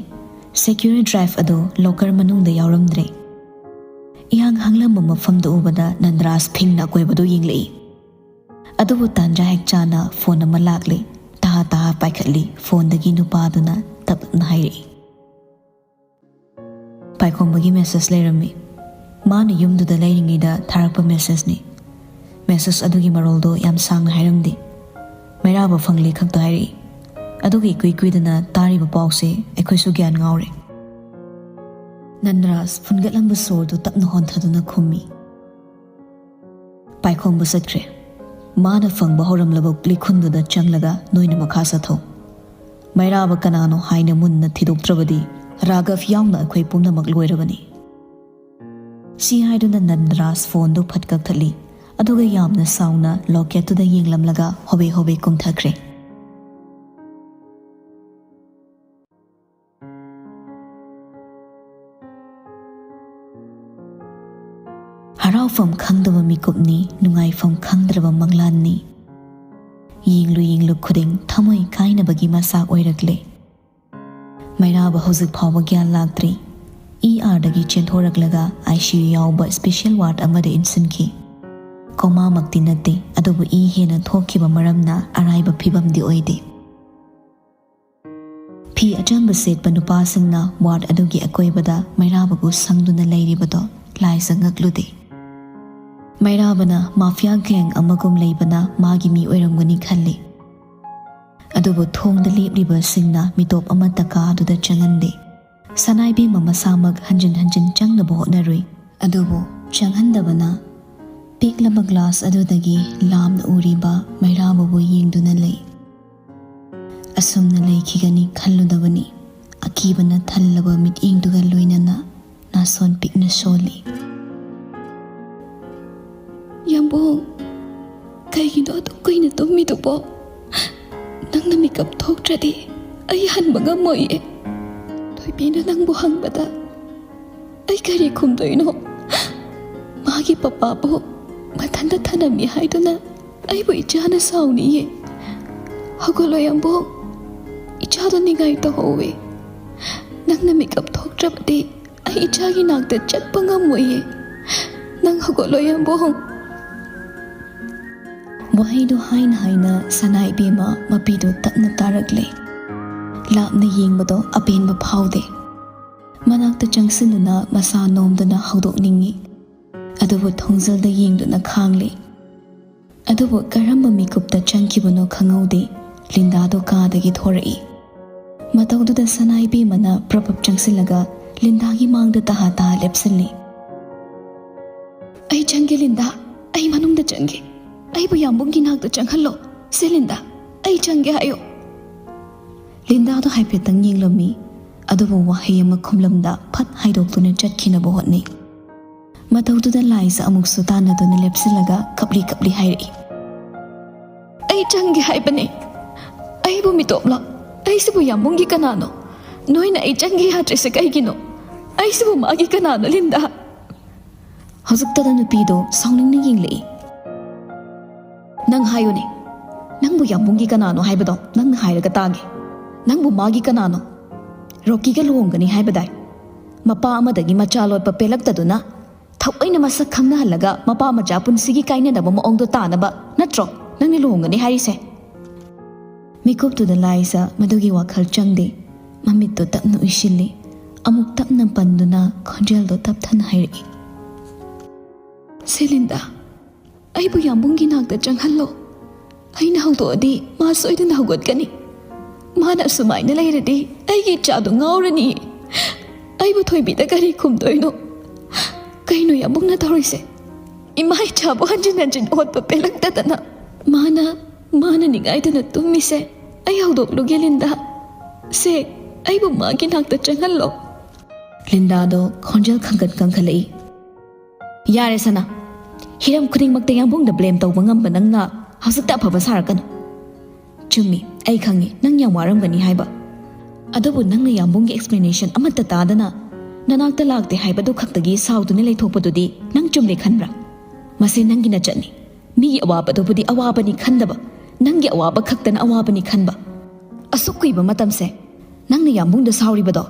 secure drive ꯑꯗꯨ locker ꯃꯅꯨꯡꯗ ꯌꯥꯎꯔꯝꯗ꯭ꯔꯦ꯫ ꯏꯍꯥꯡ ꯍꯥꯡꯂꯝꯕ ꯃꯐꯝꯗ ꯎꯕꯗ ꯅꯟꯗꯔꯥꯖ ꯐꯤꯡꯅ ꯑꯀꯣꯏꯕꯗꯨ ꯌꯦꯡꯂꯛꯏ꯫ ꯑꯗꯨꯕꯨ ꯇꯥꯟꯖꯥ ꯍꯦꯛ ꯆꯥꯅ phone ꯑꯃ ꯂꯥꯛꯂꯦ꯫ ꯇꯍꯥ ꯇꯍꯥ ꯄꯥꯏꯈꯠꯂꯤ꯫ Phoneꯗꯒꯤ ꯅꯨꯄꯥꯗꯨꯅ ꯇꯞꯅ ꯍꯥꯏꯔꯛꯏ꯫ ꯄꯥꯏꯈꯣꯝꯕꯒꯤ message ꯂꯩꯔꯝꯃꯤ꯫ ꯃꯥꯅ ꯌꯨꯝꯗꯨꯗ ꯂꯩꯔꯤꯉꯩꯗ ꯊꯥꯔꯛꯄ messageꯅꯤ꯫ Message ꯑꯗꯨꯒꯤ ꯃꯔꯣꯜꯗꯣ ꯌꯥꯝ ꯁꯥꯡꯅ ꯍꯥꯏꯔꯝꯗꯦ꯫ ꯃꯩꯔꯥꯕ ꯐꯪꯂꯦ ꯈꯛꯇ ꯍꯥꯏꯔꯛꯏ꯫ ꯑꯗꯨꯒ ꯏꯀꯨꯏ ꯀꯨꯏꯗꯅ ꯇꯥꯔꯤꯕ ꯄꯥꯎꯁꯦ ꯑꯩꯈꯣꯏꯁꯨ ꯒ꯭ꯌꯥꯟ ꯉꯥꯎꯔꯦ꯫ ꯅꯟꯗꯔꯥꯖ ꯐꯨꯟꯒꯠꯂꯝꯕ ꯁꯣꯔꯗꯨ ꯇꯞꯅ ꯍꯣꯟꯊꯗꯨꯅ ꯈꯨꯝꯃꯤ꯫ ꯄꯥꯏꯈꯣꯝꯕ ꯆꯠꯈ꯭ꯔꯦ꯫ ꯃꯥꯅ ꯐꯪꯕ ꯍꯧꯔꯝꯂꯕ ꯂꯤꯈꯨꯟꯗꯨꯗ ꯆꯪꯂꯒ ꯅꯣꯏꯅ ꯃꯈꯥ ꯆꯠꯊꯧ꯫ ꯃꯩꯔꯥꯕ ꯀꯅꯥꯅꯣ ꯍꯥꯏꯅ ꯃꯨꯟꯅ ꯊꯤꯗꯣꯛꯇ꯭ꯔꯕꯗꯤ ꯔꯥꯘꯕ ꯌꯥꯎꯅ ꯑꯩꯈꯣꯏ ꯄꯨꯝꯅꯃꯛ ꯂꯣꯏꯔꯕꯅꯤ꯫ ꯁꯤ ꯍꯥꯏꯗꯨꯅ ꯅꯟꯗꯔꯥꯖ phoneꯗꯨ ꯐꯠ ꯀꯛꯊꯠꯂꯤ꯫ ꯑꯗꯨꯒ ꯌꯥꯝꯅ ꯁꯥꯎꯅ locketꯇꯨꯗ ꯌꯦꯡꯂꯝꯂꯒ ꯍꯣꯕꯦ ꯍꯣꯕꯦ ꯀꯨꯝꯊꯈ꯭ꯔꯦ꯫ ꯍꯔꯥꯎꯐꯝ ꯈꯪꯗꯕ ꯃꯤꯀꯨꯞꯅꯤ, ꯅꯨꯡꯉꯥꯏꯐꯝ ꯈꯪꯗ꯭ꯔꯕ ꯃꯪꯂꯥꯟꯅꯤ꯫ ꯌꯦꯡꯂꯨ ꯌꯦꯡꯂꯨ ꯈꯨꯗꯤꯡ ꯊꯃꯣꯏ ꯀꯥꯏꯅꯕꯒꯤ ꯃꯆꯥꯛ ꯑꯣꯏꯔꯛꯂꯦ꯫ ꯃꯩꯔꯥꯕ ꯍꯧꯖꯤꯛ ꯐꯥꯎꯕ ꯒ꯭ꯌꯥꯟ ꯂꯥꯛꯇ꯭ꯔꯤ꯫ ERꯗꯒꯤ ꯆꯦꯟꯊꯣꯔꯛꯂꯒ ICU ꯌꯥꯎꯕ special ward ꯑꯃꯗ ꯏꯟꯁꯤꯟꯈꯤ꯫ Comaꯃꯛꯇꯤ ꯅꯠꯇꯦ, ꯑꯗꯨꯕꯨ ꯏ ꯍꯦꯟꯅ ꯊꯣꯛꯈꯤꯕ ꯃꯔꯝꯅ ꯑꯔꯥꯏꯕ ꯐꯤꯕꯝꯗꯤ ꯑꯣꯏꯗꯦ꯫ ꯐꯤ ꯑꯆꯝꯕ ꯁꯦꯠꯄ ꯅꯨꯄꯥꯁꯤꯡꯅ ward ꯑꯗꯨꯒꯤ ꯑꯀꯣꯏꯕꯗ ꯃꯩꯔꯥꯕꯕꯨ ꯁꯪꯗꯨꯅ ꯂꯩꯔꯤꯕꯗꯣ ꯂꯥꯏꯖ ꯉꯛꯂꯨꯗꯦ꯫ ꯃꯩꯔꯥꯕꯅ mafia gang ꯑꯃꯒꯨꯝ ꯂꯩꯕꯅ ꯃꯥꯒꯤ ꯃꯤ ꯑꯣꯏꯔꯝꯒꯅꯤ ꯈꯜꯂꯤ꯫ ꯑꯗꯨꯕꯨ ꯊꯣꯡꯗ ꯂꯦꯞꯂꯤꯕꯁꯤꯡꯅ ꯃꯤꯇꯣꯞ ꯑꯃꯠꯇ ꯀꯥ ꯑꯗꯨꯗ ꯆꯪꯍꯟꯗꯦ꯫ ꯁꯅꯥꯏꯕꯦꯝꯃ ꯃꯁꯥꯃꯛ ꯍꯟꯖꯤꯟ ꯍꯟꯖꯤꯟ ꯆꯪꯅꯕ ꯍꯣꯠꯅꯔꯨꯏ꯫ ꯑꯗꯨꯕꯨ ꯆꯪꯍꯟꯗꯕꯅ ꯄꯤꯛꯂꯕ glass ꯑꯗꯨꯗꯒꯤ ꯂꯥꯞꯅ ꯎꯔꯤꯕ ꯃꯩꯔꯥꯕꯕꯨ ꯌꯦꯡꯗꯨꯅ ꯂꯩ꯫ ꯑꯁꯨꯝꯅ ꯂꯩꯈꯤꯒꯅꯤ ꯈꯜꯂꯨꯗꯕꯅꯤ꯫ ꯑꯀꯤꯕꯅ ꯊꯜꯂꯕ ꯃꯤꯠꯌꯦꯡꯗꯨꯒ ꯂꯣꯏꯅꯅ ꯅꯥꯁꯣꯟ ꯄꯤꯛꯅ ꯁꯣꯜꯂꯤ꯫ "ꯌꯥꯝꯕꯨꯡ, ꯀꯩꯒꯤꯅꯣ ꯑꯗꯨꯛ ꯀꯨꯏꯅ ꯇꯨꯝꯃꯤꯗꯨꯕꯣ? ꯅꯪ ꯃꯤꯀꯞ ꯊꯣꯛꯇ꯭ꯔꯗꯤ ꯑꯩ ꯍꯟꯕ ꯉꯝꯃꯣꯏꯌꯦ꯫ ꯊꯣꯏꯕꯤꯅ ꯅꯪꯕꯨ ꯍꯪꯕꯗ ꯑꯩ ꯀꯔꯤ ꯈꯨꯝꯗꯣꯏꯅꯣ? ꯃꯥꯒꯤ ꯄꯄꯥꯕꯨ ꯃꯊꯟꯇ ꯊꯅꯝꯃꯤ ꯍꯥꯏꯗꯨꯅ ꯑꯩꯕꯨ ꯏꯆꯥꯅ ꯁꯥꯎꯅꯤꯌꯦ꯫ ꯍꯧꯒꯠꯂꯣ ꯌꯥꯝꯕꯨꯡ, ꯏꯆꯥꯗꯣ ꯅꯤꯡꯉꯥꯏ ꯇꯧꯍꯧꯋꯦ꯫ ꯅꯪꯅ ꯃꯤꯀꯞ ꯊꯣꯛꯇ꯭ꯔꯕꯗꯤ ꯑꯩ ꯏꯆꯥꯒꯤ ꯅꯥꯛꯇ ꯆꯠꯄ ꯉꯝꯃꯣꯏꯌꯦ꯫ ꯅꯪ ꯍꯧꯒꯠꯂꯣ ꯌꯥꯝꯕꯨꯡ꯫ ꯋꯥꯍꯩꯗꯨ ꯍꯥꯏꯅ ꯍꯥꯏꯅ ꯁꯅꯥ ꯏꯕꯦꯝꯃ ꯃꯄꯤꯗꯨ ꯇꯞꯅ ꯇꯥꯔꯛꯂꯦ꯫ ꯂꯥꯞꯅ ꯌꯦꯡꯕꯗꯣ ꯑꯄꯦꯟꯕ ꯐꯥꯎꯗꯦ꯫ ꯃꯅꯥꯛꯇ ꯆꯪꯁꯤꯟꯗꯨꯅ ꯃꯁꯥ ꯅꯣꯝꯗꯨꯅ ꯍꯧꯗꯣꯛꯅꯤꯡꯏ꯫ ꯑꯗꯨꯕꯨ ꯊꯣꯡꯖꯜꯗ ꯌꯦꯡꯗꯨꯅ ꯈꯥꯡꯂꯤ꯫ ꯑꯗꯨꯕꯨ ꯀꯔꯝꯕ ꯃꯤꯀꯨꯞꯇ ꯆꯪꯈꯤꯕꯅꯣ ꯈꯪꯍꯧꯗꯦ, ꯂꯤꯟꯗꯥꯗꯣ ꯀꯥꯗꯒꯤ ꯊꯣꯔꯛꯏ꯫ ꯃꯇꯧꯗꯨꯗ ꯁꯅꯥ ꯏꯕꯦꯝꯃꯅ ꯄ꯭ꯔꯞ ꯄ꯭ꯔꯞ ꯆꯪꯁꯤꯜꯂꯒ ꯂꯤꯟꯗꯥꯒꯤ ꯃꯥꯡꯗ ꯇꯍꯥ ꯇꯍꯥ ꯂꯦꯞꯁꯤꯜꯂꯤ꯫ "ꯑꯩ ꯆꯪꯒꯦ ꯂꯤꯟꯗꯥ, ꯑꯩ ꯃꯅꯨꯡꯗ ꯆꯪꯒꯦ꯫ ꯑꯩꯕꯨ ꯌꯥꯝꯕꯨꯡꯒꯤ ꯅꯥꯛꯇ ꯆꯪꯍꯜꯂꯣ꯫ ꯁꯦ ꯂꯤꯟꯗꯥ, ꯑꯩ ꯆꯪꯒꯦ ꯍꯥꯏꯌꯣ꯫" ꯂꯤꯟꯗꯥꯗꯣ ꯍꯥꯏꯐꯦꯠꯇꯪ ꯌꯦꯡꯂꯝꯃꯤ, ꯑꯗꯨꯕꯨ ꯋꯥꯍꯩ ꯑꯃ ꯈꯨꯝꯂꯝꯗ ꯐꯠ ꯍꯥꯏꯗꯣꯛꯇꯨꯅ ꯆꯠꯈꯤꯅꯕ ꯍꯣꯠꯅꯩ꯫ ꯃꯇꯧꯗꯨꯗ ꯂꯥꯏꯖ ꯑꯃꯨꯛꯁꯨ ꯇꯥꯟꯅꯗꯨꯅ ꯂꯦꯞꯁꯤꯜꯂꯒ ꯀꯞꯂꯤ ꯀꯞꯂꯤ ꯍꯥꯏꯔꯛꯏ꯫ "ꯑꯩ ꯆꯪꯒꯦ ꯍꯥꯏꯕꯅꯦ꯫ ꯑꯩꯕꯨ ꯃꯤꯇꯣꯞꯂꯣ? ꯑꯩꯁꯤꯕꯨ ꯌꯥꯝꯕꯨꯡꯒꯤ ꯀꯅꯥꯅꯣ? ꯅꯣꯏꯅ ꯑꯩ ꯆꯪꯒꯦ ꯌꯥꯗ꯭ꯔꯤꯁꯦ ꯀꯩꯒꯤꯅꯣ? ꯑꯩꯁꯤꯕꯨ ꯃꯥꯒꯤ ꯀꯅꯥꯅꯣ ꯂꯤꯟꯗꯥ?" ꯍꯧꯖꯤꯛꯇꯗ ꯅꯨꯄꯤꯗꯣ ꯁꯥꯎꯅꯤꯡꯅ ꯌꯦꯡꯂꯛꯏ꯫ "ꯅꯪ ꯍꯥꯏꯌꯨꯅꯦ, ꯅꯪꯕꯨ ꯌꯥꯝꯕꯨꯡꯒꯤ ꯀꯅꯥꯅꯣ ꯍꯥꯏꯕꯗꯣ ꯅꯪꯅ ꯍꯥꯏꯔꯒ ꯇꯥꯒꯦ꯫ ꯅꯪꯕꯨ ꯃꯥꯒꯤ ꯀꯅꯥꯅꯣ? ꯔꯣꯀꯤꯒ ꯂꯨꯍꯣꯡꯒꯅꯤ ꯍꯥꯏꯕꯗꯥꯏ? ꯃꯄꯥ ꯑꯃꯗꯒꯤ ꯃꯆꯥ ꯂꯣꯠꯄ ꯄꯦꯜꯂꯛꯇꯗꯨꯅ ꯊꯑꯣꯏꯅ ꯃꯁꯛ ꯈꯪꯅꯍꯜꯂꯒ ꯃꯄꯥ ꯃꯆꯥ ꯄꯨꯟꯁꯤꯒꯤ ꯀꯥꯏꯅꯅꯕ ꯃꯑꯣꯡꯗꯣ ꯇꯥꯅꯕ ꯅꯠꯇ꯭ꯔꯣ ꯅꯪꯅ ꯂꯨꯍꯣꯡꯒꯅꯤ ꯍꯥꯏꯔꯤꯁꯦ?" ꯃꯤꯀꯨꯞꯇꯨꯗ ꯂꯥꯏꯖ ꯃꯗꯨꯒꯤ ꯋꯥꯈꯜ ꯆꯪꯗꯦ꯫ ꯃꯃꯤꯠꯇꯨ ꯇꯞꯅ ꯎꯏꯁꯤꯜꯂꯤ꯫ ꯑꯃꯨꯛ ꯇꯞꯅ ꯄꯟꯗꯨꯅ ꯈꯣꯟꯖꯦꯜꯗꯣ ꯇꯞꯊꯅ ꯍꯥꯏꯔꯛꯏ꯫ "ꯁꯦ ꯂꯤꯟꯗꯥ, ꯑꯩꯕꯨ ꯌꯥꯝꯕꯨꯡꯒꯤ ꯅꯥꯛꯇ ꯆꯪꯍꯜꯂꯣ꯫ ꯑꯩꯅ ꯍꯧꯗꯣꯛꯑꯗꯤ ꯃꯥ ꯁꯣꯏꯗꯅ ꯍꯧꯒꯠꯀꯅꯤ꯫ ꯃꯥꯅ ꯑꯁꯨꯃꯥꯏꯅ ꯂꯩꯔꯗꯤ ꯑꯩꯒꯤ ꯏꯆꯥꯗꯣ ꯉꯥꯎꯔꯅꯤ꯫ ꯑꯩꯕꯨ ꯊꯣꯏꯕꯤꯗ ꯀꯔꯤ ꯈꯨꯝꯗꯣꯏꯅꯣ? ꯀꯩꯅꯣ ꯌꯥꯝꯕꯨꯡꯅ ꯇꯧꯔꯤꯁꯦ? ꯏꯃꯥ ꯏꯆꯥꯕꯨ ꯍꯟꯖꯤꯟ ꯍꯟꯖꯤꯟ ꯑꯣꯠꯄ ꯄꯦꯜꯂꯛꯇꯗꯅ ꯃꯥꯅ, ꯃꯥꯅ ꯅꯤꯡꯉꯥꯏꯗꯅ ꯇꯨꯝꯃꯤꯁꯦ꯫ ꯑꯩ ꯍꯧꯗꯣꯛꯂꯨꯒꯦ ꯂꯤꯟꯗꯥ꯫ ꯁꯦ, ꯑꯩꯕꯨ ꯃꯥꯒꯤ ꯅꯥꯛꯇ ꯆꯪꯍꯜꯂꯣ꯫" ꯂꯤꯟꯗꯥꯗꯣ ꯈꯣꯟꯖꯦꯜ ꯈꯪꯒꯠ ꯀꯟꯈꯠꯂꯛꯏ꯫ "ꯌꯥꯔꯦ ꯁꯅꯥ, ꯍꯤꯔꯝ ꯈꯨꯗꯤꯡꯃꯛꯇ ꯌꯥꯝꯕꯨꯡꯗ ꯕ꯭ꯂꯦꯝ ꯇꯧꯕ ꯉꯝꯕ ꯅꯪꯅ ꯍꯧꯖꯤꯛꯇ ꯑꯐꯕ ꯁꯥꯔꯛꯀꯅꯨ꯫ ꯆꯨꯝꯃꯤ, ꯑꯩ ꯈꯪꯉꯤ ꯅꯪ ꯌꯥꯝ ꯋꯥꯔꯝꯒꯅꯤ ꯍꯥꯏꯕ꯫ ꯑꯗꯨꯕꯨ ꯅꯪꯅ ꯌꯥꯝꯕꯨꯡꯒꯤ explanation ꯑꯃꯠꯇ ꯇꯥꯗꯅ ꯅꯅꯥꯛꯇ ꯂꯥꯛꯇꯦ ꯍꯥꯏꯕꯗꯨ ꯈꯛꯇꯒꯤ ꯁꯥꯎꯗꯨꯅ ꯂꯩꯊꯣꯛꯄꯗꯨꯗꯤ ꯅꯪ ꯆꯨꯝꯂꯦ ꯈꯟꯕ꯭ꯔꯥ? ꯃꯁꯤ ꯅꯪꯒꯤ ꯅꯆꯠꯅꯤ꯫ ꯃꯤꯒꯤ ꯑꯋꯥꯕꯗꯨꯕꯨꯗꯤ ꯑꯋꯥꯕꯅꯤ ꯈꯟꯗꯕ, ꯅꯪꯒꯤ ꯑꯋꯥꯕ ꯈꯛꯇꯅ ꯑꯋꯥꯕꯅꯤ ꯈꯟꯕ꯫ ꯑꯁꯨꯛ ꯀꯨꯏꯕ ꯃꯇꯝꯁꯦ ꯅꯪꯅ ꯌꯥꯝꯕꯨꯡꯗ ꯁꯥꯎꯔꯤꯕꯗꯣ,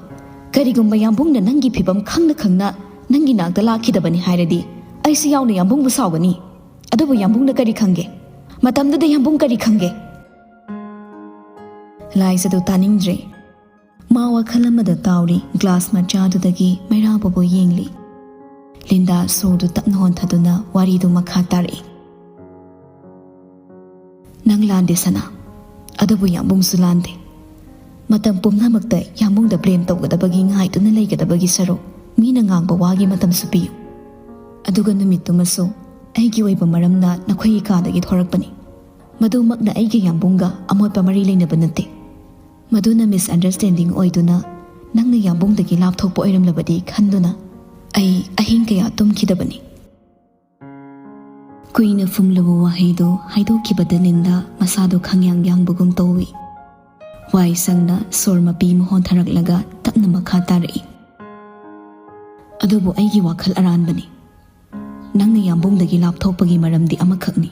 ꯀꯔꯤꯒꯨꯝꯕ ꯌꯥꯝꯕꯨꯡꯅ ꯅꯪꯒꯤ ꯐꯤꯕꯝ ꯈꯪꯅ ꯈꯪꯅ ꯅꯪꯒꯤ ꯅꯥꯛꯇ ꯂꯥꯛꯈꯤꯗꯕꯅꯤ ꯍꯥꯏꯔꯗꯤ, ꯑꯩꯁꯨ ꯌꯥꯎꯅ ꯌꯥꯝꯕꯨꯡꯕꯨ ꯁꯥꯎꯒꯅꯤ꯫ ꯑꯗꯨꯕꯨ ꯌꯥꯝꯕꯨꯡꯅ ꯀꯔꯤ ꯈꯪꯒꯦ? ꯃꯇꯝꯗꯨꯗ ꯌꯥꯝꯕꯨꯡ ꯀꯔꯤ ꯈꯪꯒꯦ? ꯂꯥꯏꯖꯗꯨ ꯇꯥꯅꯤꯡꯗ꯭ꯔꯦ꯫ ꯃꯥ ꯋꯥꯈꯜ ꯑꯃꯗ ꯇꯥꯎꯔꯤ꯫ ꯒ꯭ꯂꯥꯁ ꯃꯆꯥꯗꯨꯗꯒꯤ ꯃꯩꯔꯥꯕꯕꯨ ꯌꯦꯡꯂꯤ꯫ ꯂꯤꯟꯗꯥ ꯁꯣꯔꯗꯨ ꯇꯞꯅ ꯍꯣꯟꯊꯗꯨꯅ ꯋꯥꯔꯤꯗꯨ ꯃꯈꯥ ꯇꯥꯔꯛꯏ꯫ ꯅꯪ ꯂꯥꯟꯗꯦ ꯁꯅꯥ, ꯑꯗꯨꯕꯨ ꯌꯥꯝꯕꯨꯡꯁꯨ ꯂꯥꯟꯗꯦ꯫ ꯃꯇꯝ ꯄꯨꯝꯅꯃꯛꯇ ꯌꯥꯝꯕꯨꯡꯗ blame ꯇꯧꯒꯗꯕꯒꯤ ꯉꯥꯏꯗꯨꯅ ꯂꯩꯒꯗꯕꯒꯤ ꯁꯔꯨꯛ, ꯃꯤꯅ ꯉꯥꯡꯕ ꯋꯥꯒꯤ ꯃꯇꯝꯁꯨ ꯄꯤꯌꯨ꯫ ꯑꯗꯨꯒ ꯅꯨꯃꯤꯠꯇꯨꯃꯁꯨ ꯑꯩꯒꯤ ꯑꯣꯏꯕ ꯃꯔꯝꯅ ꯅꯈꯣꯏꯒꯤ ꯀꯥꯗꯒꯤ ꯊꯣꯔꯛꯄꯅꯤ꯫ ꯃꯗꯨꯃꯛꯅ ꯑꯩꯒ ꯌꯥꯝꯕꯨꯡꯒ ꯑꯃꯣꯠꯄ ꯃꯔꯤ ꯂꯩꯅꯕ ꯅꯠꯇꯦ꯫ ꯃꯗꯨꯅ misunderstanding ꯑꯣꯏꯗꯨꯅ ꯅꯪꯅ ꯌꯥꯝꯕꯨꯡꯗꯒꯤ ꯂꯥꯞꯊꯣꯛꯄ ꯑꯣꯏꯔꯝꯂꯕꯗꯤ ꯈꯟꯗꯨꯅ ꯑꯩ ꯑꯍꯤꯡ ꯀꯌꯥ ꯇꯨꯝꯈꯤꯗꯕꯅꯤ꯫ ꯀꯨꯏꯅ ꯐꯨꯝꯂꯕ ꯋꯥꯍꯩꯗꯨ ꯍꯥꯏꯗꯣꯛꯈꯤꯕꯗ ꯂꯤꯟꯗꯥ ꯃꯁꯥꯗꯨ ꯈꯪꯌꯥꯡ ꯌꯥꯡꯕꯒꯨꯝ ꯇꯧꯏ꯫ ꯋꯥꯏ ꯁꯪꯅ ꯁꯣꯔ ꯃꯄꯤ ꯑꯃ ꯍꯣꯟꯊꯔꯛꯂꯒ ꯇꯞꯅ ꯃꯈꯥ ꯇꯥꯔꯛꯏ꯫ ꯑꯗꯨꯕꯨ ꯑꯩꯒꯤ ꯋꯥꯈꯜ ꯑꯔꯥꯟꯕꯅꯤ꯫ ꯅꯪꯅ ꯌꯥꯝꯕꯨꯡꯗꯒꯤ ꯂꯥꯞꯊꯣꯛꯄꯒꯤ ꯃꯔꯝꯗꯤ ꯑꯃꯈꯛꯅꯤ꯫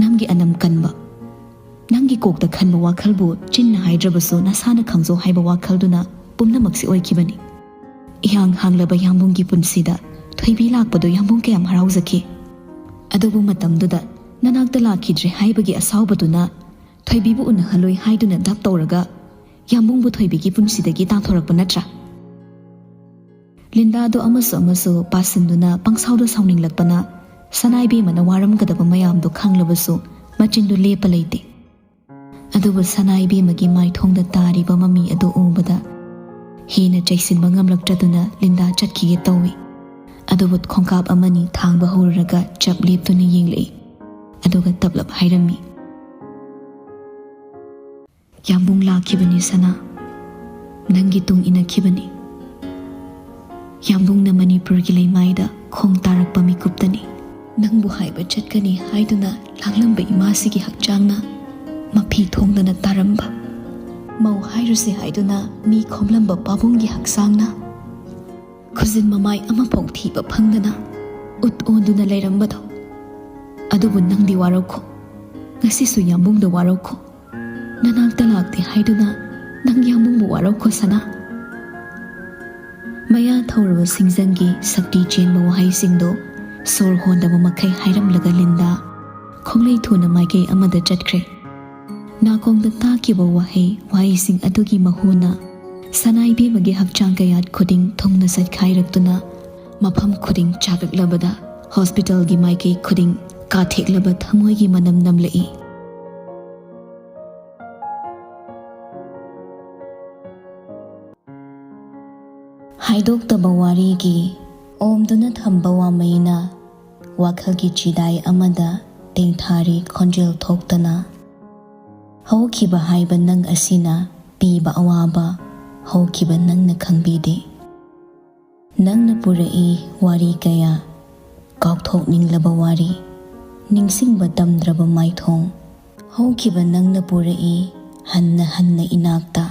ꯅꯪꯒꯤ ꯑꯅꯝ ꯀꯟꯕ, ꯅꯪꯒꯤ ꯀꯣꯛꯇ ꯈꯟꯕ ꯋꯥꯈꯜꯕꯨ ꯆꯤꯟꯅ ꯍꯥꯏꯗ꯭ꯔꯕꯁꯨ ꯅꯁꯥꯅ ꯈꯪꯖꯧ ꯍꯥꯏꯕ ꯋꯥꯈꯜꯗꯨꯅ ꯄꯨꯝꯅꯃꯛꯁꯤ ꯑꯣꯏꯈꯤꯕꯅꯤ꯫ ꯏꯍꯥꯡ ꯍꯥꯡꯂꯕ ꯌꯥꯝꯕꯨꯡꯒꯤ ꯄꯨꯟꯁꯤꯗ ꯊꯣꯏꯕꯤ ꯂꯥꯛꯄꯗꯨ ꯌꯥꯝꯕꯨꯡ ꯀꯌꯥꯝ ꯍꯔꯥꯎꯖꯈꯤ꯫ ꯑꯗꯨꯕꯨ ꯃꯇꯝꯗꯨꯗ ꯅꯅꯥꯛꯇ ꯂꯥꯛꯈꯤꯗ꯭ꯔꯦ ꯍꯥꯏꯕꯒꯤ ꯑꯁꯥꯎꯕꯗꯨꯅ ꯊꯣꯏꯕꯤꯕꯨ ꯎꯅꯍꯜꯂꯣꯏ ꯍꯥꯏꯗꯨꯅ ꯗꯞ ꯇꯧꯔꯒ ꯌꯥꯝꯕꯨꯡꯕꯨ ꯊꯣꯏꯕꯤꯒꯤ ꯄꯨꯟꯁꯤꯗꯒꯤ ꯇꯥꯟꯊꯣꯔꯛꯄ ꯅꯠꯇ꯭ꯔꯥ? ꯂꯤꯟꯗꯥꯗꯨ ꯑꯃꯁꯨ ꯑꯃꯁꯨ ꯄꯥꯁꯤꯟꯗꯨꯅ ꯄꯪꯁꯥꯎꯗ ꯁꯥꯎꯅꯤꯡꯂꯛꯄꯅ ꯁꯅꯥꯏꯕꯦꯝꯃꯅ ꯋꯥꯔꯝꯒꯗꯕ ꯃꯌꯥꯝꯗꯨ ꯈꯪꯂꯕꯁꯨ ꯃꯆꯤꯟꯗꯨ ꯂꯦꯞꯄ ꯂꯩꯇꯦ꯫ ꯑꯗꯨꯕꯨ ꯁꯅꯥꯏꯕꯦꯝꯃꯒꯤ ꯃꯥꯏꯊꯣꯡꯗ ꯇꯥꯔꯤꯕ ꯃꯃꯤ ꯑꯗꯨ ꯎꯕꯗ ꯍꯦꯟꯅ ꯆꯩꯁꯤꯟꯕ ꯉꯝꯂꯛꯇ꯭ꯔꯗꯨꯅ ꯂꯤꯟꯗꯥ ꯆꯠꯈꯤꯒꯦ ꯇꯧꯏ꯫ ꯑꯗꯨꯕꯨ ꯈꯣꯡꯀꯥꯞ ꯑꯃꯅꯤ ꯊꯥꯡꯕ ꯍꯧꯔꯨꯔꯒ ꯆꯞ ꯂꯦꯞꯇꯨꯅ ꯌꯦꯡꯂꯛꯏ꯫ ꯑꯗꯨꯒ ꯇꯞꯂꯞ ꯍꯥꯏꯔꯝꯃꯤ, "ꯌꯥꯝꯕꯨꯡ ꯂꯥꯛꯈꯤꯕꯅꯤ ꯁꯅꯥ, ꯅꯪꯒꯤ ꯇꯨꯡ ꯏꯟꯅꯈꯤꯕꯅꯤ꯫ ꯌꯥꯝꯕꯨꯡꯅ ꯃꯅꯤꯄꯨꯔꯒꯤ ꯂꯩꯃꯥꯏꯗ ꯈꯣꯡ ꯇꯥꯔꯛꯄ ꯃꯤꯀꯨꯞꯇꯅꯤ꯫ ꯅꯪꯕꯨ ꯍꯥꯏꯕ ꯆꯠꯀꯅꯤ ꯍꯥꯏꯗꯨꯅ ꯂꯥꯡꯂꯝꯕ ꯏꯃꯥꯁꯤꯒꯤ ꯍꯛꯆꯥꯡꯅ ꯃꯐꯤ ꯊꯣꯡꯗꯅ ꯇꯥꯔꯝꯕ, ꯃꯧ ꯍꯥꯏꯔꯨꯁꯤ ꯍꯥꯏꯗꯨꯅ ꯃꯤ ꯈꯣꯝꯂꯝꯕ ꯄꯥꯕꯨꯡꯒꯤ ꯍꯛꯆꯥꯡꯅ ꯈꯨꯖꯤꯟ ꯃꯃꯥꯏ ꯑꯃꯐꯥꯎ ꯊꯤꯕ ꯐꯪꯗꯅ ꯎꯠ ꯑꯣꯟꯗꯨꯅ ꯂꯩꯔꯝꯕꯗꯣ꯫ ꯑꯗꯨꯕꯨ ꯅꯪꯗꯤ ꯋꯥꯔꯧꯈꯣ, ꯉꯁꯤꯁꯨ ꯌꯥꯝꯕꯨꯡꯗ ꯋꯥꯔꯧꯈꯣ꯫ ꯅꯅꯥꯛꯇ ꯂꯥꯛꯇꯦ ꯍꯥꯏꯗꯨꯅ ꯅꯪ ꯌꯥꯝꯕꯨꯡꯕꯨ ꯋꯥꯔꯧꯈꯣ ꯁꯅꯥ꯫ ꯃꯌꯥ ꯊꯧꯔꯕ ꯁꯤꯡꯖꯪꯒꯤ ꯁꯛꯇꯤ ꯆꯦꯟꯕ ꯋꯥꯍꯩꯁꯤꯡꯗꯣ ꯁꯣꯔ ꯍꯣꯟꯗꯕ ꯃꯈꯩ ꯍꯥꯏꯔꯝꯂꯒ ꯂꯤꯟꯗꯥ ꯈꯣꯡꯂꯩ ꯊꯨꯅ ꯃꯥꯏꯀꯩ ꯑꯃꯗ ꯆꯠꯈ꯭ꯔꯦ꯫ ꯅꯥꯀꯣꯡꯗ ꯇꯥꯈꯤꯕ ꯋꯥꯍꯩ ꯋꯥꯍꯩꯁꯤꯡ ꯑꯗꯨꯒꯤ ꯃꯍꯨꯅ ꯁꯅꯥ ꯏꯕꯦꯝꯃꯒꯤ ꯍꯛꯆꯥꯡ ꯀꯌꯥꯠ ꯈꯨꯗꯤꯡ ꯊꯨꯡꯅ ꯆꯠꯈꯥꯏꯔꯛꯇꯨꯅ ꯃꯐꯝ ꯈꯨꯗꯤꯡ ꯆꯥꯛꯂꯛꯂꯕꯗ ꯍꯣꯁꯄꯤꯇꯥꯜꯒꯤ ꯃꯥꯏꯀꯩ ꯈꯨꯗꯤꯡ ꯀꯥꯊꯦꯛꯂꯕ ꯊꯃꯣꯏꯒꯤ ꯃꯅꯝ ꯅꯝꯂꯛꯏ꯫ ꯍꯥꯏꯗꯣꯛꯇꯕ ꯋꯥꯔꯤꯒꯤ ꯑꯣꯝꯗꯨꯅ ꯊꯝꯕ ꯋꯥꯃꯩꯅ ꯋꯥꯈꯜꯒꯤ ꯆꯤꯗꯥꯏ ꯑꯃꯗ ꯇꯦꯡꯊꯥꯔꯤ ꯈꯣꯟꯖꯦꯜ ꯊꯣꯛꯇꯅ꯫ ꯍꯧꯈꯤꯕ ꯍꯥꯏꯕ ꯅꯪ ꯑꯁꯤꯅ ꯄꯤꯕ ꯑꯋꯥꯕ ꯍꯧꯈꯤꯕ ꯅꯪꯅ ꯈꯪꯕꯤꯗꯦ꯫ ꯅꯪꯅ ꯄꯨꯔꯛꯏ ꯋꯥꯔꯤ ꯀꯌꯥ, ꯀꯥꯎꯊꯣꯛꯅꯤꯡꯂꯕ ꯋꯥꯔꯤ, ꯅꯤꯡꯁꯤꯡꯕ ꯇꯝꯗ꯭ꯔꯕ ꯃꯥꯏꯊꯣꯡ꯫ ꯍꯧꯈꯤꯕ ꯅꯪꯅ ꯄꯨꯔꯛꯏ ꯍꯟꯅ ꯍꯟꯅ ꯏꯅꯥꯛꯇ꯫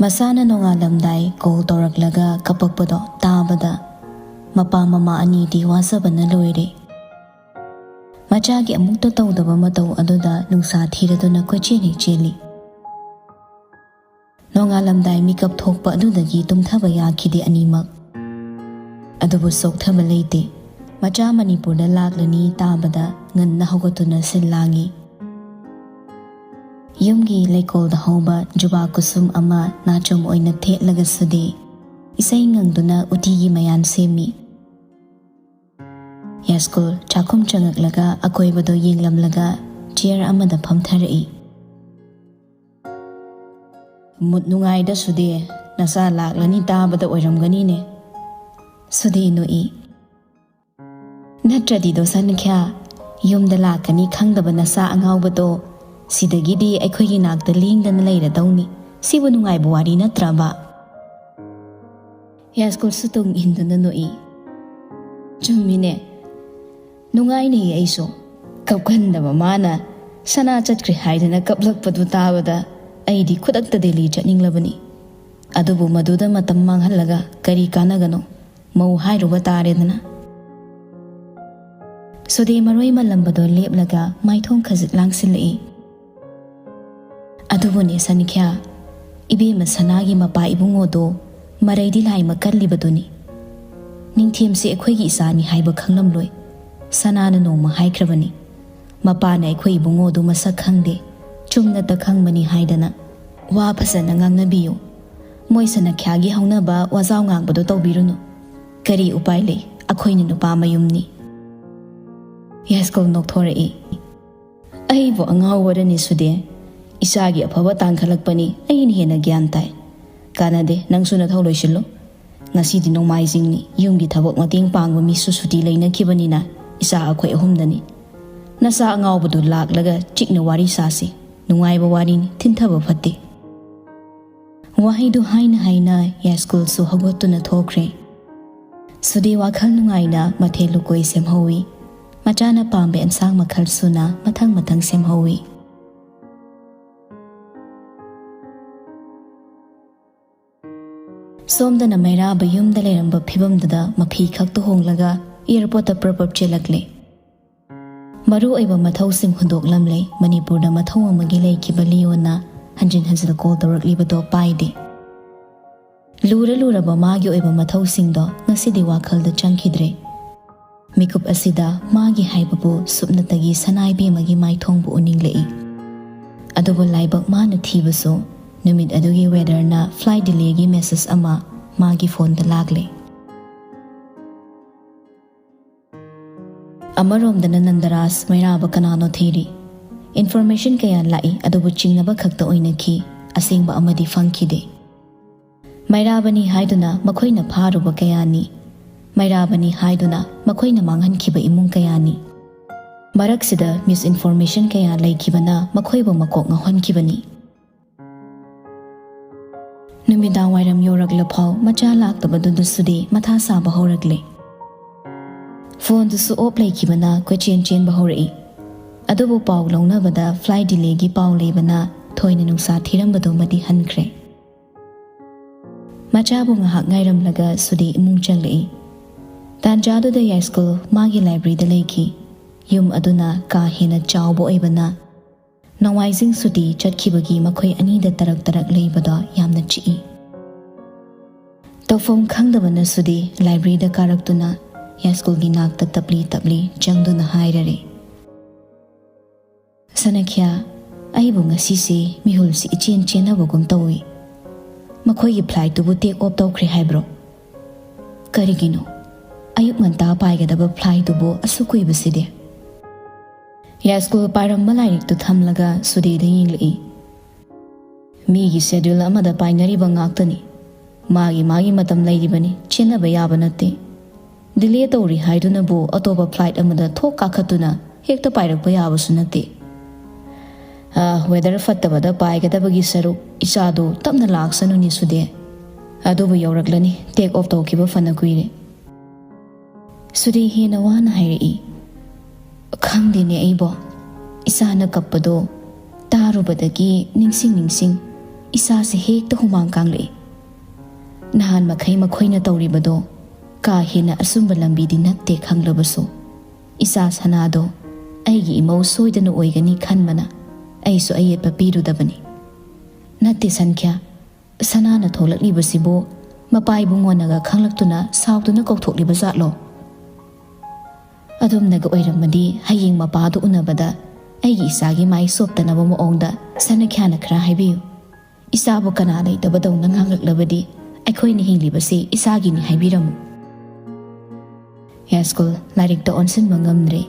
ꯃꯁꯥꯅ ꯅꯣꯡꯉꯥꯜꯂꯝꯗꯥꯏ ꯀꯣꯜ ꯇꯧꯔꯛꯂꯒ ꯀꯞꯄꯛꯄꯗꯣ ꯇꯥꯕꯗ ꯃꯄꯥ ꯃꯃꯥ ꯑꯅꯤꯗꯤ ꯋꯥꯖꯕꯅ ꯂꯣꯏꯔꯦ꯫ ꯃꯆꯥꯒꯤ ꯑꯃꯨꯛꯇ ꯇꯧꯗꯕ ꯃꯇꯧ ꯑꯗꯨꯗ ꯅꯨꯡꯁꯥ ꯊꯤꯔꯗꯨꯅ ꯀꯣꯏꯆꯦꯟ ꯍꯦꯛ ꯆꯦꯜꯂꯤ꯫ ꯅꯣꯡꯉꯥꯜꯂꯝꯗꯥꯏ ꯃꯤꯀꯞ ꯊꯣꯛꯄ ꯑꯗꯨꯗꯒꯤ ꯇꯨꯝꯊꯕ ꯌꯥꯈꯤꯗꯦ ꯑꯅꯤꯃꯛ꯫ ꯑꯗꯨꯕꯨ ꯆꯣꯛꯊꯕ ꯂꯩꯇꯦ꯫ ꯃꯆꯥ ꯃꯅꯤꯄꯨꯔꯗ ꯂꯥꯛꯂꯅꯤ ꯇꯥꯕꯗ ꯉꯟꯅ ꯍꯧꯒꯠꯇꯨꯅ ꯁꯤꯜ ꯂꯥꯡꯏ꯫ ꯌꯨꯝꯒꯤ ꯂꯩꯀꯣꯜꯗ ꯍꯧꯕ ꯖꯨꯕꯥ ꯀꯨꯁꯨꯝ ꯑꯃ ꯅꯥꯆꯣꯝ ꯑꯣꯏꯅ ꯊꯦꯠꯂꯒ ꯁꯨꯗꯦ꯫ ꯏꯁꯩ ꯉꯪꯗꯨꯅ ꯎꯇꯤꯒꯤ ꯃꯌꯥꯟ ꯁꯦꯝꯃꯤ꯫ ꯌꯥꯏꯁ꯭ꯀꯨꯜ ꯆꯥꯛꯈꯨꯝ ꯆꯪꯉꯛꯂꯒ ꯑꯀꯣꯏꯕꯗꯣ ꯌꯦꯡꯂꯝꯂꯒ ꯆꯤꯌꯔ ꯑꯃꯗ ꯐꯝꯊꯔꯛꯏ꯫ ꯃꯨꯠ ꯅꯨꯡꯉꯥꯏꯗ ꯁꯨꯗꯦ, ꯅꯆꯥ ꯂꯥꯛꯂꯅꯤ ꯇꯥꯕꯗ ꯑꯣꯏꯔꯝꯒꯅꯤꯅꯦ꯫ ꯁꯨꯗꯦ ꯅꯣꯛꯏ꯫ ꯅꯠꯇ꯭ꯔꯗꯤ ꯗꯣ ꯁꯟꯈ꯭ꯌꯥ, ꯌꯨꯝꯗ ꯂꯥꯛꯀꯅꯤ ꯈꯪꯗꯕ ꯅꯆꯥ ꯑꯉꯥꯎꯕꯗꯣ ꯁꯤꯗꯒꯤꯗꯤ ꯑꯩꯈꯣꯏꯒꯤ ꯅꯥꯛꯇ ꯂꯦꯡꯗꯅ ꯂꯩꯔꯗꯧꯅꯤ꯫ ꯁꯤꯕꯨ ꯅꯨꯡꯉꯥꯏꯕ ꯋꯥꯔꯤ ꯅꯠꯇ꯭ꯔꯕ? ꯌꯥꯏꯁ꯭ꯀꯨꯜꯁꯨ ꯇꯨꯡ ꯏꯟꯗꯨꯅ ꯅꯣꯛꯏ꯫ "ꯆꯨꯝꯃꯤꯅꯦ, ꯅꯨꯡꯉꯥꯏꯅꯦ꯫ ꯑꯩꯁꯨ ꯀꯞꯀꯟꯗꯕ ꯃꯥꯅ ꯁꯅꯥ ꯆꯠꯈ꯭ꯔꯦ ꯍꯥꯏꯗꯅ ꯀꯞꯂꯛꯄꯗꯨ ꯇꯥꯕꯗ ꯑꯩꯗꯤ ꯈꯨꯗꯛꯇ ꯗꯦꯜꯂꯤ ꯆꯠꯅꯤꯡꯂꯕꯅꯤ꯫ ꯑꯗꯨꯕꯨ ꯃꯗꯨꯗ ꯃꯇꯝ ꯃꯥꯡꯍꯜꯂꯒ ꯀꯔꯤ ꯀꯥꯟꯅꯒꯅꯣ? ꯃꯧ ꯍꯥꯏꯔꯨꯕ ꯇꯥꯔꯦꯗꯅ"꯫ ꯁꯨꯗꯦ ꯃꯔꯣꯏ ꯃꯜꯂꯝꯕꯗꯣ ꯂꯦꯞꯂꯒ ꯃꯥꯏꯊꯣꯡ ꯈꯖꯤꯛ ꯂꯥꯡꯁꯤꯜꯂꯛꯏ꯫ "ꯑꯗꯨꯕꯨꯅꯦ ꯁꯅꯤꯈ꯭ꯌꯥ, ꯏꯕꯦꯝꯃ ꯁꯅꯥꯒꯤ ꯃꯄꯥ ꯏꯕꯨꯡꯉꯣꯗꯣ ꯃꯔꯩꯗꯤ ꯂꯥꯏꯃ ꯀꯜꯂꯤꯕꯗꯨꯅꯤ꯫ ꯅꯤꯡꯊꯦꯝꯁꯦ ꯑꯩꯈꯣꯏꯒꯤ ꯏꯆꯥꯅꯤ ꯍꯥꯏꯕ ꯈꯪꯂꯝꯂꯣꯏ꯫ ꯁꯅꯥꯅ ꯅꯣꯡꯃ ꯍꯥꯏꯈ꯭ꯔꯕꯅꯤ, ꯃꯄꯥꯅ ꯑꯩꯈꯣꯏ ꯏꯕꯨꯡꯉꯣꯗꯨ ꯃꯁꯛ ꯈꯪꯗꯦ, ꯆꯨꯝꯅꯇ ꯈꯪꯕꯅꯤ ꯍꯥꯏꯗꯅ꯫ ꯋꯥ ꯐꯖꯅ ꯉꯥꯡꯅꯕꯤꯌꯨ꯫ ꯃꯣꯏ ꯁꯅꯈ꯭ꯌꯥꯒꯤ ꯍꯧꯅꯕ ꯋꯥꯖꯥꯎ ꯉꯥꯡꯕꯗꯣ ꯇꯧꯕꯤꯔꯨꯅꯨ꯫ ꯀꯔꯤ ꯎꯄꯥꯏ ꯂꯩ? ꯑꯩꯈꯣꯏꯅ ꯅꯨꯄꯥ ꯃꯌꯨꯝꯅꯤ"꯫ ꯌꯥꯏꯁ꯭ꯀꯨꯜ ꯅꯣꯛꯊꯣꯔꯛꯏ꯫ "ꯑꯩꯕꯨ ꯑꯉꯥꯎꯕꯔꯅꯤ ꯁꯨꯗꯦ? ꯏꯆꯥꯒꯤ ꯑꯐꯕ ꯇꯥꯟꯈꯠꯂꯛꯄꯅꯤ, ꯑꯩꯅ ꯍꯦꯟꯅ ꯒ꯭ꯌꯥꯟ ꯇꯥꯏ꯫ ꯀꯥꯟꯅꯗꯦ, ꯅꯪꯁꯨ ꯅꯊꯧ ꯂꯣꯏꯁꯤꯜꯂꯨ꯫ ꯉꯁꯤꯗꯤ ꯅꯣꯡꯃꯥꯏꯖꯤꯡꯅꯤ, ꯌꯨꯝꯒꯤ ꯊꯕꯛ ꯃꯇꯦꯡ ꯄꯥꯡꯕ ꯃꯤꯁꯨ ꯁꯨꯇꯤ ꯂꯩꯅꯈꯤꯕꯅꯤꯅ ꯏꯆꯥ ꯑꯩꯈꯣꯏ ꯑꯍꯨꯝꯗꯅꯤ꯫ ꯅꯆꯥ ꯑꯉꯥꯎꯕꯗꯨ ꯂꯥꯛꯂꯒ ꯆꯤꯛꯅ ꯋꯥꯔꯤ ꯁꯥꯁꯤ꯫ ꯅꯨꯡꯉꯥꯏꯕ ꯋꯥꯔꯤꯅꯤ, ꯊꯤꯟꯊꯕ ꯐꯠꯇꯦ"꯫ ꯋꯥꯍꯩꯗꯨ ꯍꯥꯏꯅ ꯍꯥꯏꯅ ꯌꯥꯏꯁ꯭ꯀꯨꯜꯁꯨ ꯍꯧꯒꯠꯇꯨꯅ ꯊꯣꯛꯈ꯭ꯔꯦ꯫ ꯁꯨꯗꯦ ꯋꯥꯈꯜ ꯅꯨꯡꯉꯥꯏꯅ ꯃꯊꯦꯜ ꯂꯨꯀꯣꯏ ꯁꯦꯝꯍꯧꯏ꯫ ꯃꯆꯥꯅ ꯄꯥꯝꯕ ꯑꯦꯟꯁꯥꯡ ꯃꯈꯜ ꯁꯨꯅ ꯃꯊꯪ ꯃꯊꯪ ꯁꯦꯝꯍꯧꯏ꯫ ꯁꯣꯝꯗꯅ ꯃꯩꯔꯥꯕ ꯌꯨꯝꯗ ꯂꯩꯔꯝꯕ ꯐꯤꯕꯝꯗꯨꯗ ꯃꯐꯤ ꯈꯛꯇ ꯍꯣꯡꯂꯒ ꯑꯦꯌꯔꯄꯣꯔꯠꯇ ꯄ꯭ꯔꯞ ꯄ꯭ꯔꯞ ꯆꯦꯜꯂꯛꯂꯦ꯫ ꯃꯔꯨ ꯑꯣꯏꯕ ꯃꯊꯧꯁꯤꯡ ꯍꯨꯟꯗꯣꯛꯂꯝꯂꯦ꯫ ꯃꯅꯤꯄꯨꯔꯗ ꯃꯊꯧ ꯑꯃꯒꯤ ꯂꯩꯈꯤꯕ ꯂꯤꯌꯣꯟꯅ ꯍꯟꯖꯤꯟ ꯍꯟꯖꯤꯟ ꯀꯣꯜ ꯇꯧꯔꯛꯂꯤꯕꯗꯣ ꯄꯥꯏꯗꯦ꯫ ꯂꯨꯔ ꯂꯨꯔꯕ ꯃꯥꯒꯤ ꯑꯣꯏꯕ ꯃꯊꯧꯁꯤꯡꯗꯣ ꯉꯁꯤꯗꯤ ꯋꯥꯈꯜꯗ ꯆꯪꯈꯤꯗ꯭ꯔꯦ꯫ ꯃꯤꯀꯨꯞ ꯑꯁꯤꯗ ꯃꯥꯒꯤ ꯍꯥꯏꯕꯕꯨ ꯁꯨꯞꯅꯇꯒꯤ ꯁꯅꯥ ꯏꯕꯦꯝꯃꯒꯤ ꯃꯥꯏꯊꯣꯡꯕꯨ ꯎꯅꯤꯡꯂꯛꯏ꯫ ꯑꯗꯨꯕꯨ ꯂꯥꯏꯕꯛ ꯃꯥꯅ ꯊꯤꯕꯁꯨ ꯅꯨꯃꯤꯠ ꯑꯗꯨꯒꯤ ꯋꯦꯗꯔꯅ ꯐ꯭ꯂꯥꯏꯠ ꯗꯤꯂꯦꯒꯤ ꯃꯦꯁꯦꯖ ꯑꯃ ꯃꯥꯒꯤ ꯐꯣꯟꯗ ꯂꯥꯛꯂꯦ꯫ ꯑꯃꯔꯣꯝꯗꯅ ꯅꯟꯗꯔꯥꯖ ꯃꯩꯔꯥꯕ ꯀꯅꯥꯅꯣ ꯊꯤꯔꯤ꯫ ꯏꯟꯐꯣꯔꯃꯦꯁꯟ ꯀꯌꯥ ꯂꯥꯛꯏ, ꯑꯗꯨꯕꯨ ꯆꯤꯡꯅꯕ ꯈꯛꯇ ꯑꯣꯏꯅꯈꯤ, ꯑꯁꯦꯡꯕ ꯑꯃꯗꯤ ꯐꯪꯈꯤꯗꯦ꯫ ꯃꯩꯔꯥꯕꯅꯤ ꯍꯥꯏꯗꯨꯅ ꯃꯈꯣꯏꯅ ꯐꯥꯔꯨꯕ ꯀꯌꯥꯅꯤ꯫ ꯃꯩꯔꯥꯕꯅꯤ ꯍꯥꯏꯗꯨꯅ ꯃꯈꯣꯏꯅ ꯃꯥꯡꯍꯟꯈꯤꯕ ꯏꯃꯨꯡ ꯀꯌꯥꯅꯤ꯫ ꯃꯔꯛꯁꯤꯗ ꯃꯤꯁꯏꯟꯐꯣꯔꯃꯦꯁꯟ ꯀꯌꯥ ꯂꯩꯈꯤꯕꯅ ꯃꯈꯣꯏꯕꯨ ꯃꯀꯣꯛ ꯉꯥꯎꯍꯟꯈꯤꯕꯅꯤ꯫ ꯅꯨꯃꯤꯗꯥꯡ ꯋꯥꯏꯔꯝ ꯌꯧꯔꯛꯂꯐꯥꯎ ꯃꯆꯥ ꯂꯥꯛꯇꯕꯗꯨꯗꯁꯨꯗꯤ ꯃꯊꯥ ꯁꯥꯕ ꯍꯧꯔꯛꯂꯦ꯫ ꯐꯣꯟꯗꯨꯁꯨ ꯑꯣꯞ ꯂꯩꯈꯤꯕꯅ ꯀꯣꯏꯆꯦꯟ ꯆꯦꯟꯕ ꯍꯧꯔꯛꯏ꯫ ꯑꯗꯨꯕꯨ ꯄꯥꯎ ꯂꯧꯅꯕꯗ ꯐ꯭ꯂꯥꯏꯠ ꯗꯤꯂꯦꯒꯤ ꯄꯥꯎ ꯂꯩꯕꯅ ꯊꯣꯏꯅ ꯅꯨꯡꯁꯥ ꯊꯤꯔꯝꯕꯗꯨꯃꯗꯤ ꯍꯟꯈ꯭ꯔꯦ꯫ ꯃꯆꯥꯕꯨ ꯉꯥꯏꯍꯥꯛ ꯉꯥꯏꯔꯝꯂꯒ ꯁꯨꯗꯤ ꯏꯃꯨꯡ ꯆꯪꯂꯛꯏ꯫ ꯇꯥꯟꯖꯥꯗꯨꯗ ꯌꯥꯏꯁ꯭ꯀꯨꯜ ꯃꯥꯒꯤ ꯂꯥꯏꯕ꯭ꯔꯦꯔꯤꯗ ꯂꯩꯈꯤ꯫ ꯌꯨꯝ ꯑꯗꯨꯅ ꯀꯥ ꯍꯦꯟꯅ ꯆꯥꯎꯕ ꯑꯣꯏꯕꯅ ꯅꯣꯡꯃꯥꯏꯖꯤꯡ ꯁꯨꯇꯤ ꯆꯠꯈꯤꯕꯒꯤ ꯃꯈꯣꯏ ꯑꯅꯤꯗ ꯇꯔꯛ ꯇꯔꯛ ꯂꯩꯕꯗꯣ ꯌꯥꯝꯅ ꯆꯤꯛꯏ꯫ ꯇꯧꯐꯝ ꯈꯪꯗꯕꯅ ꯁꯨꯗꯤ ꯂꯥꯏꯕ꯭ꯔꯦꯔꯤꯗ ꯀꯥꯔꯛꯇꯨꯅ ꯌꯥꯏꯁ꯭ꯀꯨꯜꯒꯤ ꯅꯥꯛꯇ ꯇꯞꯂꯤ ꯇꯞꯂꯤ ꯆꯪꯗꯨꯅ ꯍꯥꯏꯔꯔꯦ, "ꯁꯅꯈ꯭ꯌꯥ, ꯑꯩꯕꯨ ꯉꯁꯤꯁꯦ ꯃꯤꯍꯨꯜꯁꯤ ꯏꯆꯦꯟ ꯆꯦꯟꯅꯕꯒꯨꯝ ꯇꯧꯏ꯫ ꯃꯈꯣꯏꯒꯤ ꯐ꯭ꯂꯥꯏꯠꯇꯨꯕꯨ ꯇꯦꯛ ꯑꯣꯐ ꯇꯧꯈ꯭ꯔꯦ ꯍꯥꯏꯕ꯭ꯔꯣ? ꯀꯔꯤꯒꯤꯅꯣ ꯑꯌꯨꯛ ꯉꯟꯇꯥ ꯄꯥꯏꯒꯗꯕ ꯐ꯭ꯂꯥꯏꯠꯇꯨꯕꯨ ꯑꯁꯨꯛ ꯀꯨꯏꯕꯁꯤꯗꯤ?" ꯌꯥꯏꯁ꯭ꯀꯨꯜ ꯄꯥꯏꯔꯝꯕ ꯂꯥꯏꯔꯤꯛꯇꯨ ꯊꯝꯂꯒ ꯁꯨꯗꯤꯗ ꯌꯦꯡꯂꯛꯏ꯫ "ꯃꯤꯒꯤ ꯁꯦꯗ꯭ꯌꯨꯜ ꯑꯃꯗ ꯄꯥꯏꯅꯔꯤꯕ ꯉꯥꯛꯇꯅꯤ꯫ ꯃꯥꯒꯤ ꯃꯥꯒꯤ ꯃꯇꯝ ꯂꯩꯔꯤꯕꯅꯤ, ꯆꯦꯟꯅꯕ ꯌꯥꯕ ꯅꯠꯇꯦ꯫ ꯗꯤꯂꯦ ꯇꯧꯔꯤ ꯍꯥꯏꯗꯨꯅꯕꯨ ꯑꯇꯣꯞꯄ ꯐ꯭ꯂꯥꯏꯠ ꯑꯃꯗ ꯊꯣꯛ ꯀꯥꯈꯠꯇꯨꯅ ꯍꯦꯛꯇ ꯄꯥꯏꯔꯛꯄ ꯌꯥꯕꯁꯨ ꯅꯠꯇꯦ꯫ ꯑꯥ, ꯋꯦꯗꯔ ꯐꯠꯇꯕꯗ ꯄꯥꯏꯒꯗꯕꯒꯤ ꯁꯔꯨꯛ ꯏꯆꯥꯗꯨ ꯇꯞꯅ ꯂꯥꯛꯁꯅꯨꯅꯦ ꯁꯨꯗꯦ꯫ ꯑꯗꯨꯕꯨ ꯌꯧꯔꯛꯂꯅꯤ, ꯇꯦꯛ ꯑꯣꯐ ꯇꯧꯈꯤꯕ ꯐꯅ ꯀꯨꯏꯔꯦ꯫" ꯁꯨꯗꯦ ꯍꯦꯟꯅ ꯋꯥꯅ ꯍꯥꯏꯔꯛꯏ, "ꯈꯪꯗꯦꯅꯦ ꯑꯩꯕꯣ, ꯏꯆꯥꯅ ꯀꯞꯄꯗꯣ ꯇꯥꯔꯨꯕꯗꯒꯤ ꯅꯤꯡꯁꯤꯡ ꯅꯤꯡꯁꯤꯡ ꯏꯁꯥꯁꯦ ꯍꯦꯛꯇ ꯍꯨꯃꯥꯡ ꯀꯥꯡꯂꯛꯏ꯫ ꯅꯍꯥꯟ ꯃꯈꯩ ꯃꯈꯣꯏꯅ ꯇꯧꯔꯤꯕꯗꯣ ꯀꯥ ꯍꯦꯟꯅ ꯑꯆꯨꯝꯕ ꯂꯝꯕꯤꯗꯤ ꯅꯠꯇꯦ ꯈꯪꯂꯕꯁꯨ, ꯏꯆꯥ ꯁꯅꯥꯗꯣ ꯑꯩꯒꯤ ꯏꯃꯧ ꯁꯣꯏꯗꯅ ꯑꯣꯏꯒꯅꯤ ꯈꯟꯕꯅ ꯑꯩꯁꯨ ꯑꯌꯦꯠꯄ ꯄꯤꯔꯨꯗꯕꯅꯤ꯫ ꯅꯠꯇꯦ ꯁꯟꯈ꯭ꯌꯥ, ꯁꯅꯥꯅ ꯊꯣꯛꯂꯛꯂꯤꯕꯁꯤꯕꯨ ꯃꯄꯥ ꯏꯕꯨꯡꯉꯣꯅꯒ ꯈꯪꯂꯛꯇꯨꯅ ꯁꯥꯎꯗꯨꯅ ꯀꯧꯊꯣꯛꯂꯤꯕ ꯖꯥꯠꯂꯣ? ꯑꯗꯨꯝꯅꯒ ꯑꯣꯏꯔꯝꯃꯗꯤ ꯍꯌꯦꯡ ꯃꯄꯥꯗꯨ ꯎꯅꯕꯗ ꯑꯩꯒꯤ ꯏꯆꯥꯒꯤ ꯃꯥꯏ ꯆꯣꯞꯇꯅꯕ ꯃꯑꯣꯡꯗ ꯁꯅꯈ꯭ꯌꯥꯅ ꯈꯔ ꯍꯥꯏꯕꯤꯌꯨ꯫ ꯏꯆꯥꯕꯨ ꯀꯅꯥ ꯂꯩꯇꯕꯗꯧꯅ ꯉꯥꯡꯂꯛꯂꯕꯗꯤ ꯑꯩꯈꯣꯏꯅ ꯍꯤꯡꯂꯤꯕꯁꯤ ꯏꯆꯥꯒꯤꯅꯤ ꯍꯥꯏꯕꯤꯔꯝꯃꯨ꯫" ꯌꯥꯏꯁ꯭ꯀꯨꯜ ꯂꯥꯏꯔꯤꯛꯇ ꯑꯣꯟꯁꯤꯟꯕ ꯉꯝꯗ꯭ꯔꯦ꯫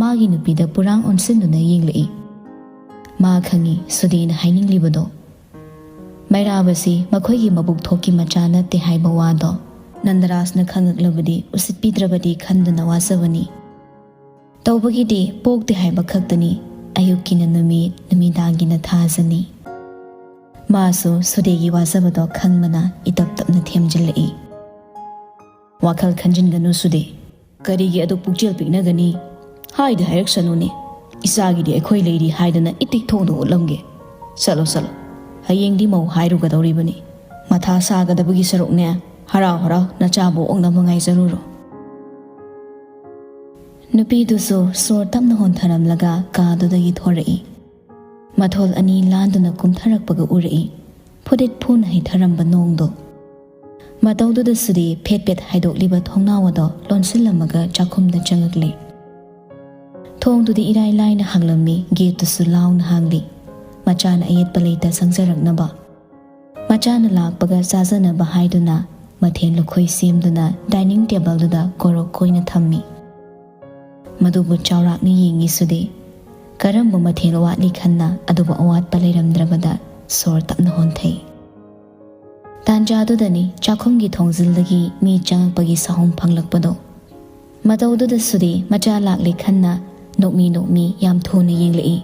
ꯃꯥꯒꯤ ꯅꯨꯄꯤꯗ ꯄꯨꯔꯥꯡ ꯑꯣꯟꯁꯤꯟꯗꯨꯅ ꯌꯦꯡꯂꯛꯏ꯫ ꯃꯥ ꯈꯪꯏ ꯁꯨꯗꯦꯅ ꯍꯥꯏꯅꯤꯡꯂꯤꯕꯗꯣ꯫ ꯃꯩꯔꯥꯕꯁꯤ ꯃꯈꯣꯏꯒꯤ ꯃꯕꯨꯛ ꯊꯣꯛꯀꯤ ꯃꯆꯥ ꯅꯠꯇꯦ ꯍꯥꯏꯕ ꯋꯥꯗꯣ ꯅꯟꯗꯔꯥꯖꯅ ꯈꯪꯂꯛꯂꯕꯗꯤ ꯎꯁꯤꯠꯄꯤꯗ꯭ꯔꯕꯗꯤ ꯈꯟꯗꯨꯅ ꯋꯥꯖꯕꯅꯤ꯫ ꯇꯧꯕꯒꯤꯗꯤ ꯄꯣꯛꯇꯦ ꯍꯥꯏꯕ ꯈꯛꯇꯅꯤ, ꯑꯌꯨꯛꯀꯤꯅ ꯅꯨꯃꯤꯠ, ꯅꯨꯃꯤꯗꯥꯡꯒꯤꯅ ꯊꯥꯖꯅꯤ꯫ ꯃꯥꯁꯨ ꯁꯨꯗꯦꯒꯤ ꯋꯥꯖꯕꯗꯣ ꯈꯪꯕꯅ ꯏꯇꯞ ꯇꯞꯅ ꯊꯦꯝꯖꯤꯜꯂꯛꯏ꯫ "ꯋꯥꯈꯜ ꯈꯟꯖꯤꯟꯒꯅꯨ ꯁꯨꯗꯦ꯫ "ꯀꯔꯤꯒꯤ ꯑꯗꯨꯛ ꯄꯨꯛꯆꯦꯜ ꯄꯤꯛꯅꯒꯅꯤ? ꯍꯥꯏꯗꯤ ꯍꯥꯏꯔꯛꯁꯅꯨꯅꯦ꯫ ꯏꯆꯥꯒꯤꯗꯤ ꯑꯩꯈꯣꯏ ꯂꯩꯔꯤ ꯍꯥꯏꯗꯅ ꯏꯇꯤꯛ ꯊꯣꯡꯗ ꯎꯠꯂꯝꯒꯦ꯫ ꯆꯠꯂꯣ, ꯆꯠꯂꯣ꯫ ꯍꯌꯦꯡꯗꯤ ꯃꯧ ꯍꯥꯏꯔꯨꯒꯗꯧꯔꯤꯕꯅꯤ꯫ ꯃꯊꯥ ꯁꯥꯒꯗꯕꯒꯤ ꯁꯔꯨꯛꯅꯦ, ꯍꯔꯥꯎ ꯍꯔꯥꯎ ꯅꯆꯥꯕꯨ ꯑꯣꯛꯅꯕ ꯉꯥꯏꯖꯔꯨꯔꯣ꯫" ꯅꯨꯄꯤꯗꯨꯁꯨ ꯁꯣꯔ ꯇꯞꯅ ꯍꯣꯟꯊꯔꯝꯂꯒ ꯀꯥꯗꯨꯗꯒꯤ ꯊꯣꯔꯛꯏ꯫ ꯃꯊꯣꯜ ꯑꯅꯤ ꯂꯥꯟꯗꯨꯅ ꯀꯨꯝꯊꯔꯛꯄꯒ ꯎꯔꯛꯏ꯫ ꯐꯨꯗꯤꯠ ꯐꯨꯅ ꯍꯩꯊꯔꯝꯕ ꯅꯣꯡꯗꯣ꯫ ꯃꯇꯧꯗꯨꯗꯁꯨꯗꯤ ꯐꯦꯠ ꯐꯦꯠ ꯍꯥꯏꯗꯣꯛꯂꯤꯕ ꯊꯣꯡꯅꯥꯎ ꯑꯗꯣ ꯂꯣꯟꯁꯤꯜꯂꯝꯃꯒ ꯆꯥꯛꯈꯨꯝꯗ ꯆꯪꯉꯛꯂꯦ꯫ ꯊꯣꯡꯗꯨꯗꯤ ꯏꯔꯥꯏ ꯂꯥꯏꯅ ꯍꯥꯡꯂꯝꯃꯤ, ꯒꯦꯠꯇꯨꯁꯨ ꯂꯥꯎꯅ ꯍꯥꯡꯂꯤ꯫ ꯃꯆꯥꯅ ꯑꯌꯦꯠꯄ ꯂꯩꯇ ꯆꯪꯖꯔꯛꯅꯕ꯫ ꯃꯆꯥꯅ ꯂꯥꯛꯄꯒ ꯆꯥꯖꯅꯕ ꯍꯥꯏꯗꯨꯅ ꯃꯊꯦꯜ ꯂꯨꯈꯣꯏ ꯁꯦꯝꯗꯨꯅ ꯗꯥꯏꯅꯤꯡ ꯇꯦꯕꯜꯗꯨꯗ ꯀꯣꯔꯣꯛ ꯀꯣꯏꯅ ꯊꯝꯃꯤ꯫ ꯃꯗꯨꯕꯨ ꯆꯥꯎꯔꯥꯛꯅ ꯌꯦꯡꯉꯤꯁꯨꯗꯤ꯫ ꯀꯔꯝꯕ ꯃꯊꯦꯜ ꯋꯥꯠꯂꯤ ꯈꯟꯅ ꯑꯗꯨꯕꯨ ꯑꯋꯥꯠꯄ ꯂꯩꯔꯝꯗ꯭ꯔꯕꯗ ꯁꯣꯔ ꯇꯞꯅ ꯍꯣꯟꯊꯩ꯫ ꯇꯥꯟꯖꯥꯗꯨꯗꯅꯤ ꯆꯥꯛꯈꯨꯝꯒꯤ ꯊꯣꯡꯖꯤꯜꯗꯒꯤ ꯃꯤ ꯆꯪꯉꯛꯄꯒꯤ ꯁꯥꯍꯨꯝ ꯐꯪꯂꯛꯄꯗꯣ꯫ ꯃꯇꯧꯗꯨꯗꯁꯨꯗꯤ ꯃꯆꯥ ꯂꯥꯛꯂꯦ ꯈꯟꯅ ꯅꯣꯛꯃꯤ ꯅꯣꯛꯃꯤ ꯌꯥꯝ ꯊꯨꯅ ꯌꯦꯡꯂꯛꯏ꯫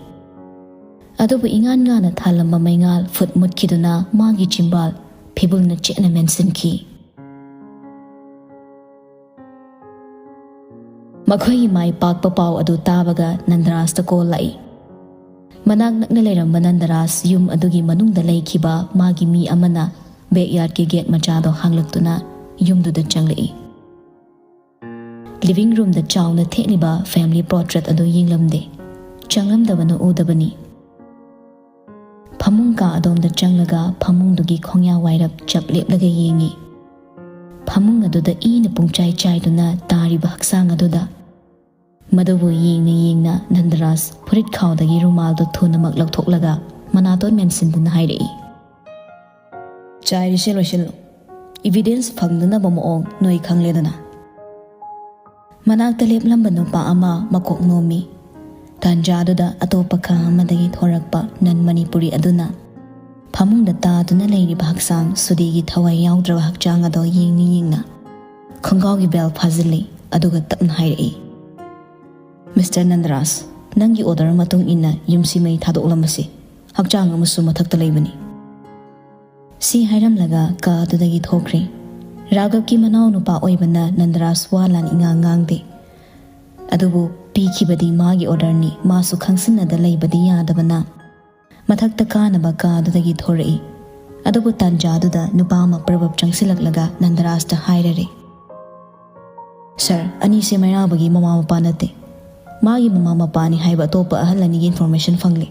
ꯑꯗꯨꯕꯨ ꯏꯉꯥꯟ ꯉꯥꯅ ꯊꯥꯜꯂꯝꯕ ꯃꯩꯉꯥꯜ ꯐꯨꯠ ꯃꯨꯠꯈꯤꯗꯨꯅ ꯃꯥꯒꯤ ꯆꯤꯝꯕꯥꯜ ꯐꯤꯕꯨꯜꯅ ꯆꯦꯠꯅ ꯃꯦꯟꯁꯤꯟꯈꯤ꯫ ꯃꯈꯣꯏꯒꯤ ꯃꯥꯏ ꯄꯥꯛꯄ ꯄꯥꯎ ꯑꯗꯨ ꯇꯥꯕꯒ ꯅꯟꯗꯔꯥꯖꯇ ꯀꯣꯜ ꯂꯥꯛꯏ꯫ ꯃꯅꯥꯛ ꯅꯛꯅ ꯂꯩꯔꯝꯕ ꯅꯟꯗꯔꯥꯖ ꯌꯨꯝ ꯑꯗꯨꯒꯤ ꯃꯅꯨꯡꯗ ꯂꯩꯈꯤꯕ ꯃꯥꯒꯤ ꯃꯤ ꯑꯃꯅ ꯕꯦꯛꯌꯥꯔꯗꯀꯤ ꯒꯦꯠ ꯃꯆꯥꯗꯣ ꯍꯥꯡꯂꯛꯇꯨꯅ ꯌꯨꯝꯗꯨꯗ ꯆꯪꯂꯛꯏ꯫ ꯂꯤꯚꯤꯡ ꯔꯨꯝꯗ ꯆꯥꯎꯅ ꯊꯦꯠꯂꯤꯕ ꯐꯦꯃꯤꯂꯤ ꯄꯣꯔꯇ꯭ꯔꯦꯠ ꯑꯗꯨ ꯌꯦꯡꯂꯝꯗꯦ꯫ ꯆꯪꯂꯝꯗꯕꯅ ꯎꯗꯕꯅꯤ꯫ ꯐꯃꯨꯡ ꯀꯥ ꯑꯗꯣꯝꯗ ꯆꯪꯂꯒ ꯐꯃꯨꯡꯗꯨꯒꯤ ꯈꯣꯡꯌꯥ ꯋꯥꯏꯔꯞ ꯆꯞ ꯂꯦꯞꯂꯒ ꯌꯦꯡꯉꯤ꯫ ꯐꯃꯨꯡ ꯑꯗꯨꯗ ꯏꯅ ꯄꯨꯡꯆꯥꯏ ꯆꯥꯏꯗꯨꯅ ꯇꯥꯔꯤꯕ ꯍꯛꯆꯥꯡ ꯑꯗꯨꯗ꯫ ꯃꯗꯨꯕꯨ ꯌꯦꯡꯅ ꯌꯦꯡꯅ ꯅꯟꯗꯔꯥꯖ ꯐꯨꯔꯤꯠ ꯈꯥꯎꯗꯒꯤ ꯔꯨꯃꯥꯜꯗꯨ ꯊꯨꯅꯃꯛ ꯂꯧꯊꯣꯛꯂꯒ ꯃꯅꯥꯇꯣꯟ ꯃꯦꯟꯁꯤꯟꯗꯨꯅ ꯍꯥꯏꯔꯛꯏ, "ꯆꯥꯏꯔꯤꯁꯦ ꯂꯣꯏꯁꯤꯜꯂꯨ꯫ ꯏꯚꯤꯗꯦꯟꯁ ꯐꯪꯗꯅꯕ ꯃꯑꯣꯡ ꯅꯣꯏ ꯈꯪꯂꯦꯗꯅ꯫" ꯃꯅꯥꯛꯇ ꯂꯦꯞꯂꯝꯕ ꯅꯨꯄꯥ ꯑꯃ ꯃꯀꯣꯛ ꯅꯣꯝꯃꯤ꯫ ꯇꯥꯟꯖꯥꯗꯨꯗ ꯑꯇꯣꯞꯄ ꯀꯥ ꯑꯃꯗꯒꯤ ꯊꯣꯔꯛꯄ ꯅꯟ ꯃꯅꯤꯄꯨꯔꯤ ꯑꯗꯨꯅ ꯐꯃꯨꯡꯗ ꯇꯥꯗꯨꯅ ꯂꯩꯔꯤꯕ ꯍꯛꯆꯥꯡ ꯁꯨꯗꯤꯒꯤ ꯊꯋꯥꯏ ꯌꯥꯎꯗ꯭ꯔꯕ ꯍꯛꯆꯥꯡ ꯑꯗꯣ ꯌꯦꯡꯅ ꯌꯦꯡꯅ ꯈꯣꯡꯒꯥꯎꯒꯤ ꯕꯦꯜ ꯐꯥꯖꯤꯜꯂꯤ, ꯑꯗꯨꯒ ꯇꯞꯅ ꯍꯥꯏꯔꯛꯏ, "ꯃꯤꯁꯇꯔ ꯅꯟꯗꯔꯥꯖ, ꯅꯪꯒꯤ ꯑꯣꯔꯗꯔ ꯃꯇꯨꯡ ꯏꯟꯅ ꯌꯨꯝꯁꯤ ꯃꯩ ꯊꯥꯗꯣꯛꯂꯝꯕꯁꯤ ꯍꯛꯆꯥꯡ ꯑꯃꯁꯨ ꯃꯊꯛꯇ ꯂꯩꯕꯅꯤ꯫" ꯁꯤ ꯍꯥꯏꯔꯝꯂꯒ ꯀꯥ ꯑꯗꯨꯗꯒꯤ ꯊꯣꯛꯈ꯭ꯔꯦ꯫ ꯔꯥꯘꯕꯀꯤ ꯃꯅꯥꯎꯅꯨꯄꯥ ꯑꯣꯏꯕꯅ ꯅꯟꯗꯔꯥꯖ ꯋꯥ ꯂꯥꯟ ꯏꯉꯥꯡ ꯉꯥꯡꯗꯦ꯫ ꯑꯗꯨꯕꯨ ꯄꯤꯈꯤꯕꯗꯤ ꯃꯥꯒꯤ ꯑꯣꯔꯗꯔꯅꯤ, ꯃꯥꯁꯨ ꯈꯪꯁꯤꯟꯅꯗ ꯂꯩꯕꯗꯤ ꯌꯥꯗꯕꯅ ꯃꯊꯛꯇ ꯀꯥꯅꯕ ꯀꯥꯗꯨꯗꯒꯤ ꯊꯣꯔꯛꯏ꯫ ꯑꯗꯨꯕꯨ ꯇꯥꯟꯖꯥꯗꯨꯗ ꯅꯨꯄꯥ ꯑꯃ ꯄ꯭ꯔꯚꯞ ꯆꯪꯁꯤꯜꯂꯛꯂꯒ ꯅꯟꯗꯔꯥꯖꯇ ꯍꯥꯏꯔꯔꯦ, "ꯁꯥꯔ, ꯑꯅꯤꯁꯦ ꯃꯩꯔꯥꯕꯒꯤ ꯃꯃꯥ ꯃꯄꯥ ꯅꯠꯇꯦ꯫ ꯃꯥꯒꯤ ꯃꯃꯥ ꯃꯄꯥꯅꯤ ꯍꯥꯏꯕ ꯑꯇꯣꯞꯄ ꯑꯍꯜ ꯑꯅꯤꯒꯤ ꯏꯟꯐꯣꯔꯃꯦꯁꯟ ꯐꯪꯂꯦ꯫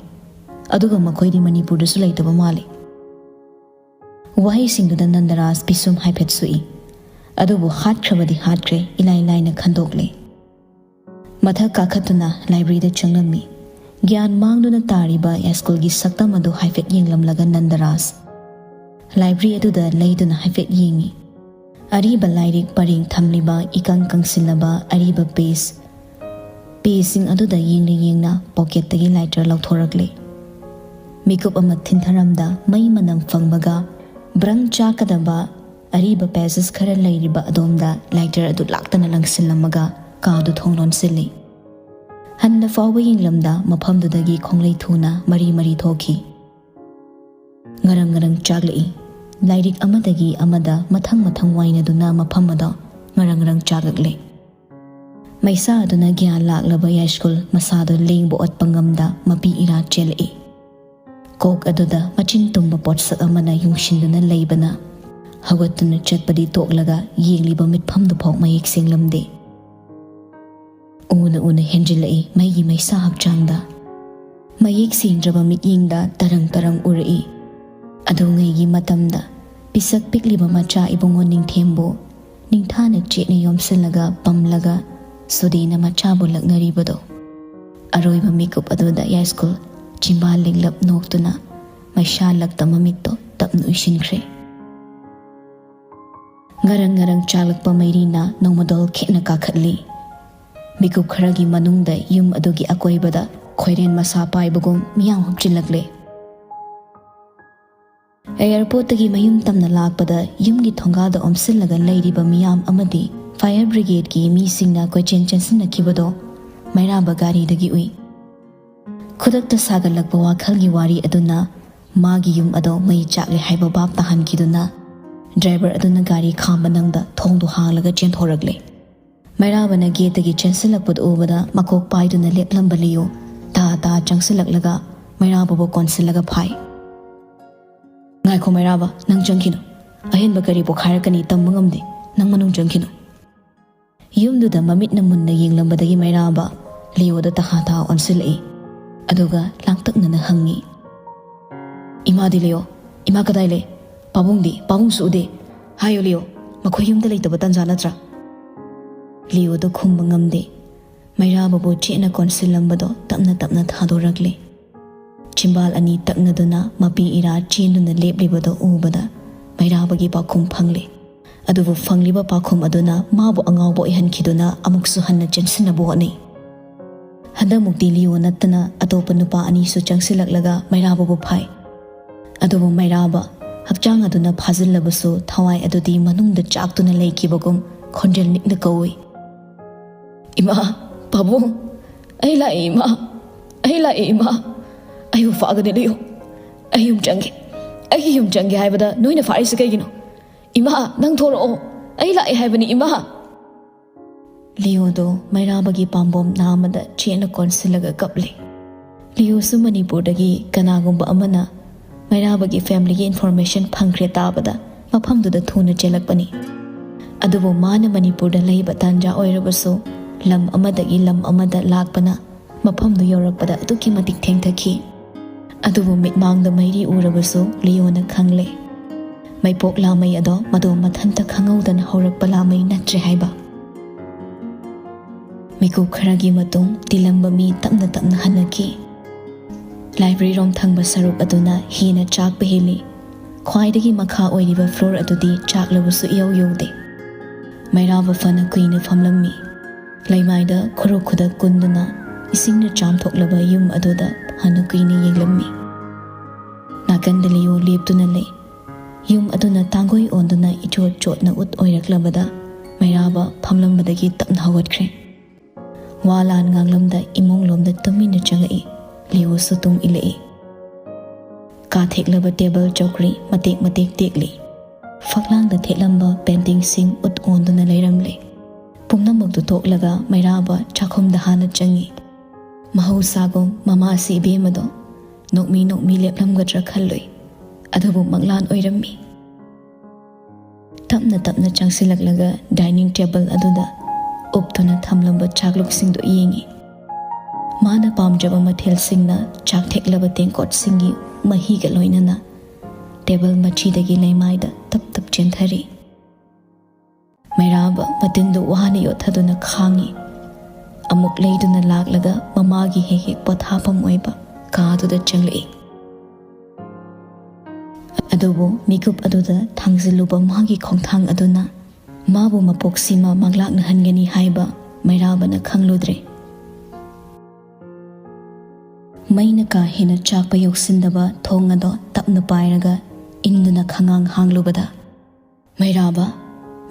ꯑꯗꯨꯒ ꯃꯈꯣꯏꯗꯤ ꯃꯅꯤꯄꯨꯔꯗꯁꯨ ꯂꯩꯇꯕ ꯃꯥꯜꯂꯤ"꯫ ꯋꯥꯍꯩꯁꯤꯡꯗꯨꯗ ꯅꯟꯗꯔꯥꯖ ꯄꯤꯁꯨꯝ ꯍꯥꯏꯐꯦꯠ ꯁꯨꯛꯏ꯫ ꯑꯗꯨꯕꯨ ꯍꯥꯠꯈ꯭ꯔꯕꯗꯤ ꯍꯥꯠꯈ꯭ꯔꯦ, ꯏꯂꯥꯏ ꯂꯥꯏꯅ ꯈꯟꯗꯣꯛꯂꯦ꯫ ꯃꯊꯛ ꯀꯥꯈꯠꯇꯨꯅ ꯂꯥꯏꯕ꯭ꯔꯦꯔꯤꯗ ꯆꯪꯂꯝꯃꯤ꯫ ꯒ꯭ꯌꯥꯟ ꯃꯥꯡꯗꯨꯅ ꯇꯥꯔꯤꯕ ꯌꯥꯏꯁ꯭ꯀꯨꯜꯒꯤ ꯁꯛꯇꯝ ꯑꯗꯨ ꯍꯥꯏꯐꯦꯠ ꯌꯦꯡꯂꯝꯂꯒ ꯅꯟꯗꯔꯥꯖ ꯂꯥꯏꯕ꯭ꯔꯦꯔꯤ ꯑꯗꯨꯗ ꯂꯩꯗꯨꯅ ꯍꯥꯏꯐꯦꯠ ꯌꯦꯡꯉꯤ꯫ ꯑꯔꯤꯕ ꯂꯥꯏꯔꯤꯛ ꯄꯔꯦꯡ ꯊꯝꯂꯤꯕ ꯏꯀꯪ ꯀꯪꯁꯤꯜꯂꯕ ꯑꯔꯤꯕ ꯄꯦꯖ, ꯄꯦꯖꯁꯤꯡ ꯑꯗꯨꯗ ꯌꯦꯡꯅ ꯌꯦꯡꯅ ꯄꯣꯀꯦꯠꯇꯒꯤ ꯂꯥꯏꯇꯔ ꯂꯧꯊꯣꯔꯛꯂꯦ꯫ ꯃꯤꯀꯨꯞ ꯑꯃ ꯊꯤꯟꯊꯔꯝꯗ ꯃꯩ ꯃꯅꯝ ꯐꯪꯕꯒ ꯕ꯭ꯔꯪ ꯆꯥꯛꯀꯗꯕ ꯑꯔꯤꯕ ꯄꯦꯖꯦꯁ ꯈꯔ ꯂꯩꯔꯤꯕ ꯑꯗꯣꯝꯗ ꯂꯥꯏꯇꯔ ꯑꯗꯨ ꯂꯥꯛꯇꯅ ꯂꯪꯁꯤꯜꯂꯝꯃꯒ ꯀꯥꯗꯨ ꯊꯣꯡ ꯂꯣꯟꯁꯤꯜꯂꯤ꯫ ꯍꯟꯅ ꯐꯥꯎꯕ ꯌꯦꯡꯂꯝꯗ ꯃꯐꯝꯗꯨꯗꯒꯤ ꯈꯣꯡꯂꯩ ꯊꯨꯅ ꯃꯔꯤ ꯃꯔꯤ ꯊꯣꯛꯈꯤ꯫ ꯉꯔꯪ ꯉꯔꯪ ꯆꯥꯛꯂꯛꯏ꯫ ꯂꯥꯏꯔꯤꯛ ꯑꯃꯗꯒꯤ ꯑꯃꯗ ꯃꯊꯪ ꯃꯊꯪ ꯋꯥꯏꯅꯗꯨꯅ ꯃꯐꯝ ꯑꯗꯣ ꯉꯔꯪ ꯉꯔꯪ ꯆꯥꯛꯂꯛꯂꯦ꯫ ꯃꯩꯁꯥ ꯑꯗꯨꯅ ꯒ꯭ꯌꯥꯟ ꯂꯥꯛꯂꯕ ꯌꯥꯏꯁ꯭ꯀꯨꯜ ꯃꯁꯥꯗꯨ ꯂꯦꯡꯕ ꯑꯣꯠꯄ ꯉꯝꯗ ꯃꯄꯤ ꯏꯔꯥ ꯆꯦꯜꯂꯛꯏ꯫ ꯀꯣꯛ ꯑꯗꯨꯗ ꯃꯆꯤꯟ ꯇꯨꯝꯕ ꯄꯣꯠꯁꯛ ꯑꯃꯅ ꯌꯨꯡꯁꯤꯟꯗꯨꯅ ꯂꯩꯕꯅ ꯍꯧꯒꯠꯇꯨꯅ ꯆꯠꯄꯗꯤ ꯇꯣꯛꯂꯒ ꯌꯦꯡꯂꯤꯕ ꯃꯤꯠꯐꯝꯗꯨꯐꯥꯎ ꯃꯌꯦꯛ ꯁꯦꯡꯂꯝꯗꯦ꯫ ꯎꯅ ꯎꯅ ꯍꯦꯟꯖꯤꯜꯂꯛꯏ ꯃꯩꯒꯤ ꯃꯩꯁꯥ ꯍꯛꯆꯥꯡꯗ꯫ ꯃꯌꯦꯛ ꯁꯦꯡꯗ꯭ꯔꯕ ꯃꯤꯠꯌꯦꯡꯗ ꯇꯔꯪ ꯇꯔꯪ ꯎꯔꯛꯏ꯫ ꯑꯗꯨꯉꯩꯒꯤ ꯃꯇꯝꯗ ꯄꯤꯁꯛ ꯄꯤꯛꯂꯤꯕ ꯃꯆꯥ ꯏꯕꯨꯡꯉꯣ ꯅꯤꯡꯊꯦꯝꯕꯨ ꯅꯤꯡꯊꯥꯅ ꯆꯦꯠꯅ ꯌꯣꯝꯁꯤꯜꯂꯒ ꯄꯝꯂꯒ ꯁꯨꯗꯦꯅ ꯃꯆꯥꯕꯨ ꯂꯛꯅꯔꯤꯕꯗꯣ꯫ ꯑꯔꯣꯏꯕ ꯃꯤꯀꯨꯞ ꯑꯗꯨꯗ ꯌꯥꯏꯁ꯭ꯀꯨꯜ ꯆꯤꯝꯕꯥꯜ ꯂꯤꯡꯂꯞ ꯅꯣꯛꯇꯨꯅ ꯃꯩꯁꯥ ꯂꯛꯇ ꯃꯃꯤꯠꯇꯣ ꯇꯞꯅ ꯎꯏꯁꯤꯟꯈ꯭ꯔꯦ꯫ ꯉꯔꯪ ꯉꯔꯪ ꯆꯥꯛꯂꯛꯄ ꯃꯩꯔꯤꯅ ꯅꯣꯡꯃꯗꯣꯜ ꯈꯦꯠꯅ ꯀꯥꯈꯠꯂꯤ꯫ ꯃꯤꯀꯨꯞ ꯈꯔꯒꯤ ꯃꯅꯨꯡꯗ ꯌꯨꯝ ꯑꯗꯨꯒꯤ ꯑꯀꯣꯏꯕꯗ ꯈꯣꯏꯔꯦꯟ ꯃꯁꯥ ꯄꯥꯏꯕꯒꯨꯝ ꯃꯤꯌꯥꯝ ꯍꯨꯞꯆꯤꯜꯂꯛꯂꯦ꯫ ꯑꯦꯌꯔꯄꯣꯔꯠꯇꯒꯤ ꯃꯌꯨꯝ ꯇꯝꯅ ꯂꯥꯛꯄꯗ ꯌꯨꯝꯒꯤ ꯊꯣꯡꯒꯥꯜꯗ ꯑꯣꯝꯁꯤꯜꯂꯒ ꯂꯩꯔꯤꯕ ꯃꯤꯌꯥꯝ ꯑꯃꯗꯤ ꯐꯥꯌꯔ ꯕ꯭ꯔꯤꯒꯦꯗꯀꯤ ꯃꯤꯁꯤꯡꯅ ꯀꯣꯏꯆꯦꯟ ꯆꯦꯟꯁꯤꯟꯅꯈꯤꯕꯗꯣ ꯃꯩꯔꯥꯕ ꯒꯥꯔꯤꯗꯒꯤ ꯎꯏ꯫ ꯈꯨꯗꯛꯇ ꯁꯥꯒꯠꯂꯛꯄ ꯋꯥꯈꯜꯒꯤ ꯋꯥꯔꯤ ꯑꯗꯨꯅ ꯃꯥꯒꯤ ꯌꯨꯝ ꯑꯗꯣ ꯃꯩ ꯆꯥꯛꯂꯦ ꯍꯥꯏꯕ ꯚꯥꯞ ꯇꯥꯍꯟꯈꯤꯗꯨꯅ ꯗ꯭ꯔꯥꯏꯚꯔ ꯑꯗꯨꯅ ꯒꯥꯔꯤ ꯈꯥꯝꯕ ꯅꯪꯗ ꯊꯣꯡꯗꯨ ꯍꯥꯡꯂꯒ ꯆꯦꯟꯊꯣꯔꯛꯂꯦ꯫ ꯃꯩꯔꯥꯕꯅ ꯒꯦꯠꯇꯒꯤ ꯆꯦꯟꯁꯤꯜꯂꯛꯄꯗꯨ ꯎꯕꯗ ꯃꯀꯣꯛ ꯄꯥꯏꯗꯨꯅ ꯂꯦꯞꯂꯝꯕ ꯂꯤꯌꯣ ꯇꯥ ꯇꯥ ꯆꯪꯁꯤꯜꯂꯛꯂꯒ ꯃꯩꯔꯥꯕꯕꯨ ꯀꯣꯟꯁꯤꯜꯂꯒ ꯐꯥꯏ꯫ "ꯉꯥꯏꯈꯣ ꯃꯩꯔꯥꯕ, ꯅꯪ ꯆꯪꯈꯤꯅꯨ꯫ ꯑꯍꯦꯟꯕ ꯀꯔꯤ ꯄꯣꯛꯈꯥꯏꯔꯛꯀꯅꯤ ꯇꯝꯕ ꯉꯝꯗꯦ꯫ ꯅꯪ ꯃꯅꯨꯡ ꯆꯪꯈꯤꯅꯨ꯫" ꯌꯨꯝꯗꯨꯗ ꯃꯃꯤꯠꯅ ꯃꯨꯟꯅ ꯌꯦꯡꯂꯝꯕꯗꯒꯤ ꯃꯩꯔꯥꯕ ꯂꯤꯌꯣꯗ ꯇꯍꯥ ꯇꯍꯥ ꯑꯣꯟꯁꯤꯜꯂꯛꯏ꯫ ꯑꯗꯨꯒ ꯂꯥꯡꯇꯛꯅꯅ ꯍꯪꯉꯤ, "ꯏꯃꯥꯗꯤ ꯂꯤꯌꯣ? ꯏꯃꯥ ꯀꯗꯥꯏ ꯂꯩ? ꯄꯥꯕꯨꯡꯗꯤ? ꯄꯥꯕꯨꯡꯁꯨ ꯎꯗꯦ꯫ ꯍꯥꯏꯌꯨ ꯂꯤꯌꯣ, ꯃꯈꯣꯏ ꯌꯨꯝꯗ ꯂꯩꯇꯕ ꯇꯟꯖꯥ ꯅꯠꯇ꯭ꯔꯥ?" ꯂꯤꯌꯣꯗ ꯈꯨꯝꯕ ꯉꯝꯗꯦ꯫ ꯃꯩꯔꯥꯕꯕꯨ ꯆꯦꯠꯅ ꯀꯣꯟꯁꯤꯜꯂꯝꯕꯗꯣ ꯇꯞꯅ ꯇꯞꯅ ꯊꯥꯗꯣꯔꯛꯂꯦ꯫ ꯆꯤꯝꯕꯥꯜ ꯑꯅꯤ ꯇꯛꯅꯗꯨꯅ ꯃꯄꯤ ꯏꯔꯥ ꯆꯦꯟꯗꯨꯅ ꯂꯦꯞꯂꯤꯕꯗꯣ ꯎꯕꯗ ꯃꯩꯔꯥꯕꯒꯤ ꯄꯥꯎꯈꯨꯝ ꯐꯪꯂꯦ꯫ ꯑꯗꯨꯕꯨ ꯐꯪꯂꯤꯕ ꯄꯥꯎꯈꯨꯝ ꯑꯗꯨꯅ ꯃꯥꯕꯨ ꯑꯉꯥꯎꯕ ꯑꯣꯏꯍꯟꯈꯤꯗꯨꯅ ꯑꯃꯨꯛꯁꯨ ꯍꯟꯅ ꯆꯦꯟꯁꯤꯟꯅꯕ ꯍꯣꯠꯅꯩ꯫ ꯍꯟꯗꯛꯃꯨꯛꯇꯤ ꯂꯤꯌꯣ ꯅꯠꯇꯅ ꯑꯇꯣꯞꯄ ꯅꯨꯄꯥ ꯑꯅꯤꯁꯨ ꯆꯪꯁꯤꯜꯂꯛꯂꯒ ꯃꯩꯔꯥꯕꯕꯨ ꯐꯥꯏ꯫ ꯑꯗꯨꯕꯨ ꯃꯩꯔꯥꯕ ꯍꯛꯆꯥꯡ ꯑꯗꯨꯅ ꯐꯥꯖꯤꯜꯂꯕꯁꯨ ꯊꯋꯥꯏ ꯑꯗꯨꯗꯤ ꯃꯅꯨꯡꯗ ꯆꯥꯛꯇꯨꯅ ꯂꯩꯈꯤꯕꯒꯨꯝ ꯈꯣꯟꯖꯦꯜ ꯅꯤꯛꯅ ꯀꯧꯏ, "ꯏꯃꯥ, ꯄꯥꯕꯨꯡ, ꯑꯩ ꯂꯥꯛꯑꯦ ꯏꯃꯥ, ꯑꯩ ꯂꯥꯛꯑꯦ ꯏꯃꯥ꯫ ꯑꯩꯕꯨ ꯐꯥꯒꯅꯤ ꯂꯤꯌꯣ꯫ ꯑꯩ ꯌꯨꯝ ꯆꯪꯒꯦ, ꯑꯩꯒꯤ ꯌꯨꯝ ꯆꯪꯒꯦ ꯍꯥꯏꯕꯗ ꯅꯣꯏꯅ ꯐꯥꯔꯤꯁꯤ ꯀꯩꯒꯤꯅꯣ? ꯏꯃꯥ, ꯅꯪ ꯊꯣꯔꯛꯑꯣ, ꯑꯩ ꯂꯥꯛꯑꯦ ꯍꯥꯏꯕꯅꯤ ꯏꯃꯥ!" ꯂꯤꯌꯣꯗꯣ ꯃꯩꯔꯥꯕꯒꯤ ꯄꯥꯝꯕꯣꯝ ꯅꯥꯝꯃꯗ ꯆꯦꯠꯅ ꯀꯣꯟꯁꯤꯜꯂꯒ ꯀꯞꯂꯤ꯫ ꯂꯤꯌꯣꯁꯨ ꯃꯅꯤꯄꯨꯔꯗꯒꯤ ꯀꯅꯥꯒꯨꯝꯕ ꯑꯃꯅ ꯃꯩꯔꯥꯕꯒꯤ ꯐꯦꯃꯤꯂꯤꯒꯤ ꯏꯟꯐꯣꯔꯃꯦꯁꯟ ꯐꯪꯈ꯭ꯔꯦ ꯇꯥꯕꯗ ꯃꯐꯝꯗꯨꯗ ꯊꯨꯅ ꯆꯦꯜꯂꯛꯄꯅꯤ꯫ ꯑꯗꯨꯕꯨ ꯃꯥꯅ ꯃꯅꯤꯄꯨꯔꯗ ꯂꯩꯕ ꯇꯥꯟꯖꯥ ꯑꯣꯏꯔꯕꯁꯨ ꯂꯝ ꯑꯃꯗꯒꯤ ꯂꯝ ꯑꯃꯗ ꯂꯥꯛꯄꯅ ꯃꯐꯝꯗꯨ ꯌꯧꯔꯛꯄꯗ ꯑꯗꯨꯛꯀꯤ ꯃꯇꯤꯛ ꯊꯦꯡꯊꯈꯤ꯫ ꯑꯗꯨꯕꯨ ꯃꯤꯠꯃꯥꯡꯗ ꯃꯩꯔꯤ ꯎꯔꯕꯁꯨ ꯂꯤꯌꯣꯅ ꯈꯪꯂꯦ꯫ ꯃꯩꯄꯣꯛ ꯂꯥꯃꯩ ꯑꯗꯣ ꯃꯗꯣ ꯃꯊꯟꯇ ꯈꯪꯍꯧꯗꯅ ꯍꯧꯔꯛꯄ ꯂꯥꯃꯩ ꯅꯠꯇ꯭ꯔꯦ ꯍꯥꯏꯕ꯫ ꯃꯤꯀꯨꯞ ꯈꯔꯒꯤ ꯃꯇꯨꯡ ꯇꯤꯜꯂꯝꯕ ꯃꯤ ꯇꯞꯅ ꯇꯞꯅ ꯍꯜꯂꯛꯈꯤ꯫ ꯂꯥꯏꯕ꯭ꯔꯦꯔꯤ ꯔꯣꯝ ꯊꯪꯕ ꯁꯔꯨꯛ ꯑꯗꯨꯅ ꯍꯦꯟꯅ ꯆꯥꯛꯄ ꯍꯦꯜꯂꯤ꯫ ꯈ꯭ꯋꯥꯏꯗꯒꯤ ꯃꯈꯥ ꯑꯣꯏꯔꯤꯕ ꯐ꯭ꯂꯣꯔ ꯑꯗꯨꯗꯤ ꯆꯥꯛꯂꯕꯁꯨ ꯏꯌꯧ ꯌꯧꯗꯦ꯫ ꯃꯩꯔꯥꯕ ꯐꯅ ꯀꯨꯏꯅ ꯐꯝꯂꯝꯃꯤ꯫ ꯂꯩꯃꯥꯏꯗ ꯈꯨꯔꯨ ꯈꯨꯗꯛ ꯀꯨꯟꯗꯨꯅ ꯏꯁꯤꯡꯅ ꯆꯥꯝꯊꯣꯛꯂꯕ ꯌꯨꯝ ꯑꯗꯨꯗ ꯐꯅ ꯀꯨꯏꯅ ꯌꯦꯡꯂꯝꯃꯤ꯫ ꯅꯥꯀꯟꯗ ꯂꯤꯌꯣ ꯂꯦꯞꯇꯨꯅ ꯂꯩ꯫ ꯌꯨꯝ ꯑꯗꯨꯅ ꯇꯥꯡꯒꯣꯏ ꯑꯣꯟꯗꯨꯅ ꯏꯆꯣꯠ ꯆꯣꯠꯅ ꯎꯠ ꯑꯣꯏꯔꯛꯂꯕꯗ ꯃꯩꯔꯥꯕ ꯐꯝꯂꯝꯕꯗꯒꯤ ꯇꯞꯅ ꯍꯧꯒꯠꯈ꯭ꯔꯦ꯫ ꯋꯥ ꯂꯥꯟ ꯉꯥꯡꯂꯝꯗ ꯏꯃꯨꯡꯂꯣꯝꯗ ꯇꯨꯃꯤꯟꯅ ꯆꯪꯉꯛꯏ꯫ ꯂꯤꯌꯣꯁꯨ ꯇꯨꯡ ꯏꯜꯂꯛꯏ꯫ ꯀꯥꯊꯦꯛꯂꯕ ꯇꯦꯕꯜ ꯆꯧꯀ꯭ꯔꯤ ꯃꯇꯦꯛ ꯃꯇꯦꯛ ꯇꯦꯛꯂꯤ꯫ ꯐꯛꯂꯥꯡꯗ ꯊꯦꯠꯂꯝꯕ ꯄꯦꯟꯇꯤꯡꯁꯤꯡ ꯎꯠ ꯑꯣꯟꯗꯨꯅ ꯂꯩꯔꯝꯂꯦ꯫ ꯄꯨꯝꯅꯃꯛꯇꯨ ꯇꯣꯛꯂꯒ ꯃꯩꯔꯥꯕ ꯆꯥꯛꯈꯨꯝꯗ ꯍꯥꯟꯅ ꯆꯪꯉꯤ꯫ ꯃꯍꯧꯁꯥꯒꯨꯝ ꯃꯃꯥꯁꯤ ꯏꯕꯦꯝꯃꯗꯣ ꯅꯣꯛꯃꯤ ꯅꯣꯛꯃꯤ ꯂꯦꯞꯂꯝꯒꯗ꯭ꯔꯥ ꯈꯜꯂꯨꯏ꯫ ꯑꯗꯨꯕꯨ ꯃꯪꯂꯥꯟ ꯑꯣꯏꯔꯝꯃꯤ꯫ ꯇꯞꯅ ꯇꯞꯅ ꯆꯪꯁꯤꯜꯂꯛꯂꯒ ꯗꯥꯏꯅꯤꯡ ꯇꯦꯕꯜ ꯑꯗꯨꯗ ꯎꯞꯇꯨꯅ ꯊꯝꯂꯝꯕ ꯆꯥꯛꯂꯨꯛꯁꯤꯡꯗꯨ ꯌꯦꯡꯉꯤ꯫ ꯃꯥꯅ ꯄꯥꯝꯖꯕ ꯃꯊꯦꯜꯁꯤꯡꯅ ꯆꯥꯛ ꯊꯦꯛꯂꯕ ꯇꯦꯡꯀꯣꯠꯁꯤꯡꯒꯤ ꯃꯍꯤꯒ ꯂꯣꯏꯅꯅ ꯇꯦꯕꯜ ꯃꯆꯤꯗꯒꯤ ꯂꯩꯃꯥꯏꯗ ꯇꯞ ꯇꯞ ꯆꯦꯟꯊꯔꯤ꯫ ꯃꯩꯔꯥꯕ ꯃꯇꯤꯟꯗꯨ ꯋꯥꯅ ꯌꯣꯠꯊꯗꯨꯅ ꯈꯥꯡꯉꯤ꯫ ꯑꯃꯨꯛ ꯂꯩꯗꯨꯅ ꯂꯥꯛꯂꯒ ꯃꯃꯥꯒꯤ ꯍꯦꯛ ꯍꯦꯛ ꯄꯣꯊꯥꯐꯝ ꯑꯣꯏꯕ ꯀꯥꯗꯨꯗ ꯆꯪꯂꯛꯏ꯫ ꯑꯗꯨꯕꯨ ꯃꯤꯀꯨꯞ ꯑꯗꯨꯗ ꯊꯥꯡꯖꯤꯜꯂꯨꯕ ꯃꯥꯒꯤ ꯈꯣꯡꯊꯥꯡ ꯑꯗꯨꯅ ꯃꯥꯕꯨ ꯃꯄꯣꯛꯁꯤꯃ ꯃꯪꯂꯥꯛꯅꯍꯟꯒꯅꯤ ꯍꯥꯏꯕ ꯃꯩꯔꯥꯕꯅ ꯈꯪꯂꯨꯗ꯭ꯔꯦ꯫ ꯃꯩꯅ ꯀꯥ ꯍꯦꯟꯅ ꯆꯥꯛꯄ ꯌꯧꯁꯤꯟꯗꯕ ꯊꯣꯡ ꯑꯗꯣ ꯇꯞꯅ ꯄꯥꯏꯔꯒ ꯏꯟꯗꯨꯅ ꯈꯉꯥꯡ ꯍꯥꯡꯂꯨꯕꯗ ꯃꯩꯔꯥꯕ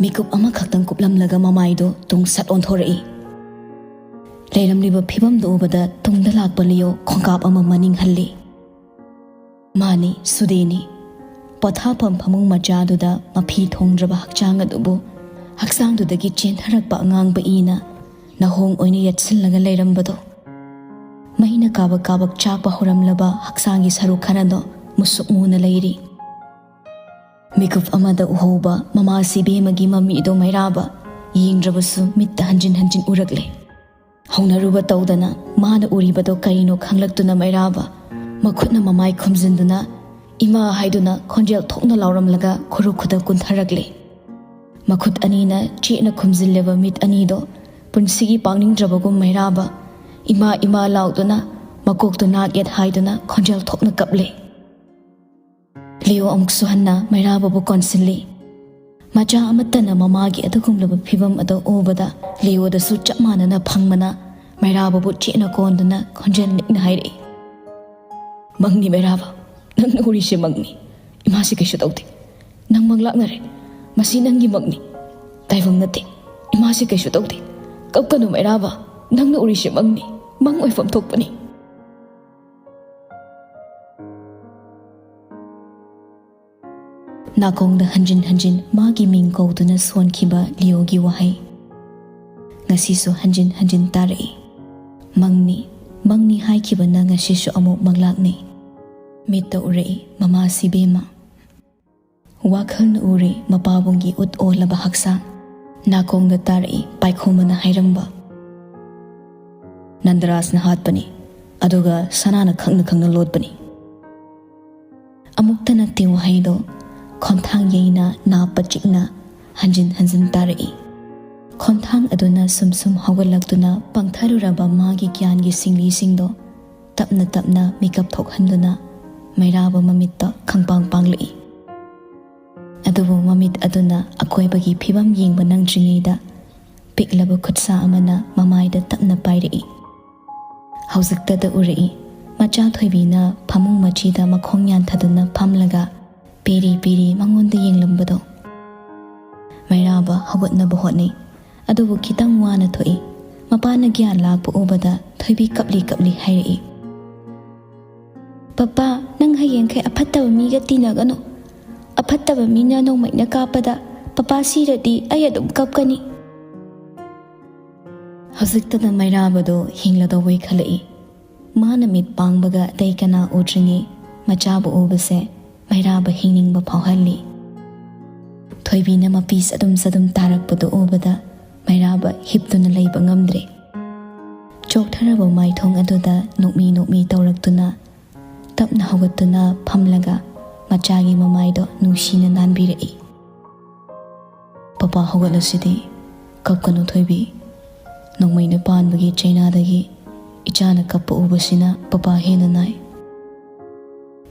ꯃꯤꯀꯨꯞ ꯑꯃꯈꯛꯇꯪ ꯀꯨꯞꯂꯝꯂꯒ ꯃꯃꯥꯏꯗꯨ ꯇꯨꯡ ꯁꯠ ꯑꯣꯟꯊꯣꯔꯛꯏ꯫ ꯂꯩꯔꯝꯂꯤꯕ ꯐꯤꯕꯝꯗꯨ ꯎꯕꯗ ꯇꯨꯡꯗ ꯂꯥꯛꯄ ꯂꯤꯌꯣ ꯈꯣꯡꯀꯥꯞ ꯑꯃ ꯃꯅꯤꯡ ꯍꯜꯂꯤ꯫ ꯃꯥꯅꯤ, ꯁꯨꯗꯦꯅꯤ꯫ ꯄꯣꯊꯥꯐꯝ ꯐꯃꯨꯡ ꯃꯆꯥꯗꯨꯗ ꯃꯐꯤ ꯊꯣꯡꯗ꯭ꯔꯕ ꯍꯛꯆꯥꯡ ꯑꯗꯨꯕꯨ ꯍꯛꯆꯥꯡꯗꯨꯗꯒꯤ ꯆꯦꯟꯊꯔꯛꯄ ꯑꯉꯥꯡꯕ ꯏꯅ ꯅꯍꯣꯡ ꯑꯣꯏꯅ ꯌꯦꯠꯁꯤꯜꯂꯒ ꯂꯩꯔꯝꯕꯗꯣ꯫ ꯃꯩꯅ ꯀꯥꯕꯛ ꯀꯥꯕꯛ ꯆꯥꯛꯄ ꯍꯧꯔꯝꯂꯕ ꯍꯛꯆꯥꯡꯒꯤ ꯁꯔꯨꯛ ꯈꯔꯗꯣ ꯃꯨꯁꯨꯛ ꯃꯨꯅ ꯂꯩꯔꯤ꯫ ꯃꯤꯀꯨꯞ ꯑꯃꯗ ꯎꯍꯧꯕ ꯃꯃꯥꯁꯤ ꯏꯕꯦꯝꯃꯒꯤ ꯃꯃꯤꯗꯣ ꯃꯩꯔꯥꯕ ꯌꯦꯡꯗ꯭ꯔꯕꯁꯨ ꯃꯤꯠꯇ ꯍꯟꯖꯤꯟ ꯍꯟꯖꯤꯟ ꯎꯔꯛꯂꯦ꯫ ꯍꯧꯅꯔꯨꯕ ꯇꯧꯗꯅ ꯃꯥꯅ ꯎꯔꯤꯕꯗꯣ ꯀꯔꯤꯅꯣ ꯈꯪꯂꯛꯇꯨꯅ ꯃꯩꯔꯥꯕ ꯃꯈꯨꯠꯅ ꯃꯃꯥꯏ ꯈꯨꯝꯖꯤꯟꯗꯨꯅ "ꯏꯃꯥ" ꯍꯥꯏꯗꯨꯅ ꯈꯣꯟꯖꯦꯜ ꯊꯣꯛꯅ ꯂꯥꯎꯔꯝꯂꯒ ꯈꯨꯔꯨ ꯈꯨꯗ ꯀꯨꯟꯊꯔꯛꯂꯦ꯫ ꯃꯈꯨꯠ ꯑꯅꯤꯅ ꯆꯦꯠꯅ ꯈꯨꯝꯖꯤꯜꯂꯦꯕ ꯃꯤꯠ ꯑꯅꯤꯗꯣ ꯄꯨꯟꯁꯤꯒꯤ ꯄꯥꯡꯅꯤꯡꯗ꯭ꯔꯕꯒꯨꯝ ꯃꯩꯔꯥꯕ "ꯏꯃꯥ, ꯏꯃꯥ" ꯂꯥꯎꯗꯨꯅ ꯃꯀꯣꯛꯇꯨ ꯅꯥꯛ ꯌꯦꯠ ꯍꯥꯏꯗꯨꯅ ꯈꯣꯟꯖꯦꯜ ꯊꯣꯛꯅ ꯀꯞꯂꯦ꯫ ꯂꯤꯌꯣ ꯑꯃꯨꯛꯁꯨ ꯍꯟꯅ ꯃꯩꯔꯥꯕꯕꯨ ꯀꯣꯟꯁꯤꯜꯂꯤ꯫ ꯃꯆꯥ ꯑꯃꯠꯇꯅ ꯃꯃꯥꯒꯤ ꯑꯗꯨꯒꯨꯝꯂꯕ ꯐꯤꯕꯝ ꯑꯗꯨ ꯎꯕꯗ ꯂꯤꯌꯣꯗꯁꯨ ꯆꯞ ꯃꯥꯟꯅꯅ ꯐꯪꯕꯅ ꯃꯩꯔꯥꯕꯕꯨ ꯆꯦꯠꯅ ꯀꯣꯟꯗꯨꯅ ꯈꯣꯟꯖꯦꯜ ꯅꯤꯛꯅ ꯍꯥꯏꯔꯛꯏ, "ꯃꯪꯅꯤ ꯃꯩꯔꯥꯕ, ꯅꯪꯅ ꯎꯔꯤꯁꯦ ꯃꯪꯅꯤ꯫ ꯏꯃꯥꯁꯤ ꯀꯩꯁꯨ ꯇꯧꯗꯦ꯫ ꯅꯪ ꯃꯪ ꯂꯥꯛꯅꯔꯦ꯫ ꯃꯁꯤ ꯅꯪꯒꯤ ꯃꯪꯅꯤ꯫ ꯇꯥꯏꯕꯪ ꯅꯠꯇꯦ꯫ ꯏꯃꯥꯁꯤ ꯀꯩꯁꯨ ꯇꯧꯗꯦ꯫ ꯀꯞꯀꯅꯨ ꯃꯩꯔꯥꯕ, ꯅꯪꯅ ꯎꯔꯤꯁꯦ ꯃꯪꯅꯤ꯫ ꯃꯪ ꯑꯣꯏꯐꯝ ꯊꯣꯛꯄꯅꯤ"꯫ ꯅꯥꯀꯣꯡꯗ ꯍꯟꯖꯤꯟ ꯍꯟꯖꯤꯟ ꯃꯥꯒꯤ ꯃꯤꯡ ꯀꯧꯗꯨꯅ ꯁꯣꯟꯈꯤꯕ ꯂꯤꯌꯣꯒꯤ ꯋꯥꯍꯩ ꯉꯁꯤꯁꯨ ꯍꯟꯖꯤꯟ ꯍꯟꯖꯤꯟ ꯇꯥꯔꯛꯏ꯫ "ꯃꯪꯅꯤ, ꯃꯪꯅꯤ" ꯍꯥꯏꯈꯤꯕꯅ ꯉꯁꯤꯁꯨ ꯑꯃꯨꯛ ꯃꯪꯂꯥꯛꯅꯩ꯫ ꯃꯤꯠꯇ ꯎꯔꯛꯏ ꯃꯃꯥ ꯁꯤꯕꯦꯝꯃ꯫ ꯋꯥꯈꯜꯅ ꯎꯔꯤ ꯃꯄꯥꯕꯨꯡꯒꯤ ꯎꯠ ꯑꯣꯜꯂꯕ ꯍꯛꯆꯥꯡ꯫ ꯅꯥꯀꯣꯡꯗ ꯇꯥꯔꯛꯏ ꯄꯥꯏꯈꯣꯝꯕꯅ ꯍꯥꯏꯔꯝꯕ, "ꯅꯟꯗꯔꯥꯖꯅ ꯍꯥꯠꯄꯅꯤ, ꯑꯗꯨꯒ ꯁꯅꯥꯅ ꯈꯪꯅ ꯈꯪꯅ ꯂꯣꯠꯄꯅꯤ"꯫ ꯑꯃꯨꯛꯇ ꯅꯠꯇꯦ ꯋꯥꯍꯩꯗꯣ, ꯈꯣꯟꯊꯥꯡ ꯌꯩꯅ ꯅꯥ ꯄꯆꯤꯛꯅ ꯍꯟꯖꯤꯟ ꯍꯟꯖꯤꯟ ꯇꯥꯔꯛꯏ꯫ ꯈꯣꯟꯊꯥꯡ ꯑꯗꯨꯅ ꯁꯨꯝ ꯁꯨꯝ ꯍꯧꯒꯠꯂꯛꯇꯨꯅ ꯄꯪꯊꯔꯨꯔꯕ ꯃꯥꯒꯤ ꯒ꯭ꯌꯥꯟꯒꯤ ꯁꯤꯡꯂꯤꯁꯤꯡꯗꯣ ꯇꯞꯅ ꯇꯞꯅ ꯃꯤꯀꯞ ꯊꯣꯛꯍꯟꯗꯨꯅ ꯃꯩꯔꯥꯕ ꯃꯃꯤꯠꯇ ꯈꯪꯄꯥꯡ ꯄꯥꯡꯂꯛꯏ꯫ ꯑꯗꯨꯕꯨ ꯃꯃꯤꯠ ꯑꯗꯨꯅ ꯑꯀꯣꯏꯕꯒꯤ ꯐꯤꯕꯝ ꯌꯦꯡꯕ ꯅꯪꯗ꯭ꯔꯤꯉꯩꯗ ꯄꯤꯛꯂꯕ ꯈꯨꯠꯁꯥ ꯑꯃꯅ ꯃꯃꯥꯏꯗ ꯇꯞꯅ ꯄꯥꯏꯔꯛꯏ꯫ ꯍꯧꯖꯤꯛꯇꯗ ꯎꯔꯛꯏ ꯃꯆꯥ ꯊꯣꯏꯕꯤꯅ ꯐꯃꯨꯡ ꯃꯆꯤꯗ ꯃꯈꯣꯡ ꯌꯥꯟꯊꯗꯨꯅ ꯐꯝꯂꯒ ꯄꯤꯔꯤ ꯄꯤꯔꯤ ꯃꯉꯣꯟꯗ ꯌꯦꯡꯂꯝꯕꯗꯣ꯫ ꯃꯩꯔꯥꯕ ꯍꯧꯒꯠꯅꯕ ꯍꯣꯠꯅꯩ, ꯑꯗꯨꯕꯨ ꯈꯤꯇꯪ ꯋꯥꯅ ꯊꯣꯛꯏ꯫ ꯃꯄꯥꯅ ꯒ꯭ꯌꯥꯟ ꯂꯥꯛꯄ ꯎꯕꯗ ꯊꯣꯏꯕꯤ ꯀꯞꯂꯤ ꯀꯞꯂꯤ ꯍꯥꯏꯔꯛꯏ, "ꯄꯄꯥ, ꯅꯪ ꯍꯌꯦꯡꯈꯩ ꯑꯐꯠꯇꯕ ꯃꯤꯒ ꯇꯤꯟꯅꯒꯅꯨ꯫ ꯑꯐꯠꯇꯕ ꯃꯤꯅ ꯅꯣꯡꯃꯩꯅ ꯀꯥꯞꯄꯗ ꯄꯄꯥ ꯁꯤꯔꯗꯤ ꯑꯩ ꯑꯗꯨꯝ ꯀꯞꯀꯅꯤ"꯫ ꯍꯧꯖꯤꯛꯇꯗ ꯃꯩꯔꯥꯕꯗꯣ ꯍꯤꯡꯂꯗꯧꯕꯩ ꯈꯜꯂꯛꯏ꯫ ꯃꯥꯅ ꯃꯤꯠ ꯄꯥꯡꯕꯒ ꯑꯇꯩ ꯀꯅꯥ ꯎꯗ꯭ꯔꯤꯉꯩ ꯃꯆꯥꯕꯨ ꯎꯕꯁꯦ ꯃꯩꯔꯥꯕ ꯍꯤꯡꯅꯤꯡꯕ ꯐꯥꯎꯍꯜꯂꯤ꯫ ꯊꯣꯏꯕꯤꯅ ꯃꯄꯤ ꯆꯗꯨꯝ ꯆꯗꯨꯝ ꯇꯥꯔꯛꯄꯗꯨ ꯎꯕꯗ ꯃꯩꯔꯥꯕ ꯍꯤꯞꯇꯨꯅ ꯂꯩꯕ ꯉꯝꯗ꯭ꯔꯦ꯫ ꯆꯣꯛꯊꯔꯕ ꯃꯥꯏꯊꯣꯡ ꯑꯗꯨꯗ ꯅꯣꯛꯃꯤ ꯅꯣꯛꯃꯤ ꯇꯧꯔꯛꯇꯨꯅ ꯇꯞꯅ ꯍꯧꯒꯠꯇꯨꯅ ꯐꯝꯂꯒ ꯃꯆꯥꯒꯤ ꯃꯃꯥꯏꯗꯣ ꯅꯨꯡꯁꯤꯅ ꯅꯥꯟꯕꯤꯔꯛꯏ꯫ "ꯄꯄꯥ ꯍꯧꯒꯠꯂꯁꯤꯗꯤ, ꯀꯞꯀꯅꯨ ꯊꯣꯏꯕꯤ꯫ ꯅꯣꯡꯃꯩꯅ ꯄꯥꯟꯕꯒꯤ ꯆꯩꯅꯥꯗꯒꯤ ꯏꯆꯥꯅ ꯀꯞꯄ ꯎꯕꯁꯤꯅ ꯄꯄꯥ ꯍꯦꯟꯅ ꯅꯥꯏ"꯫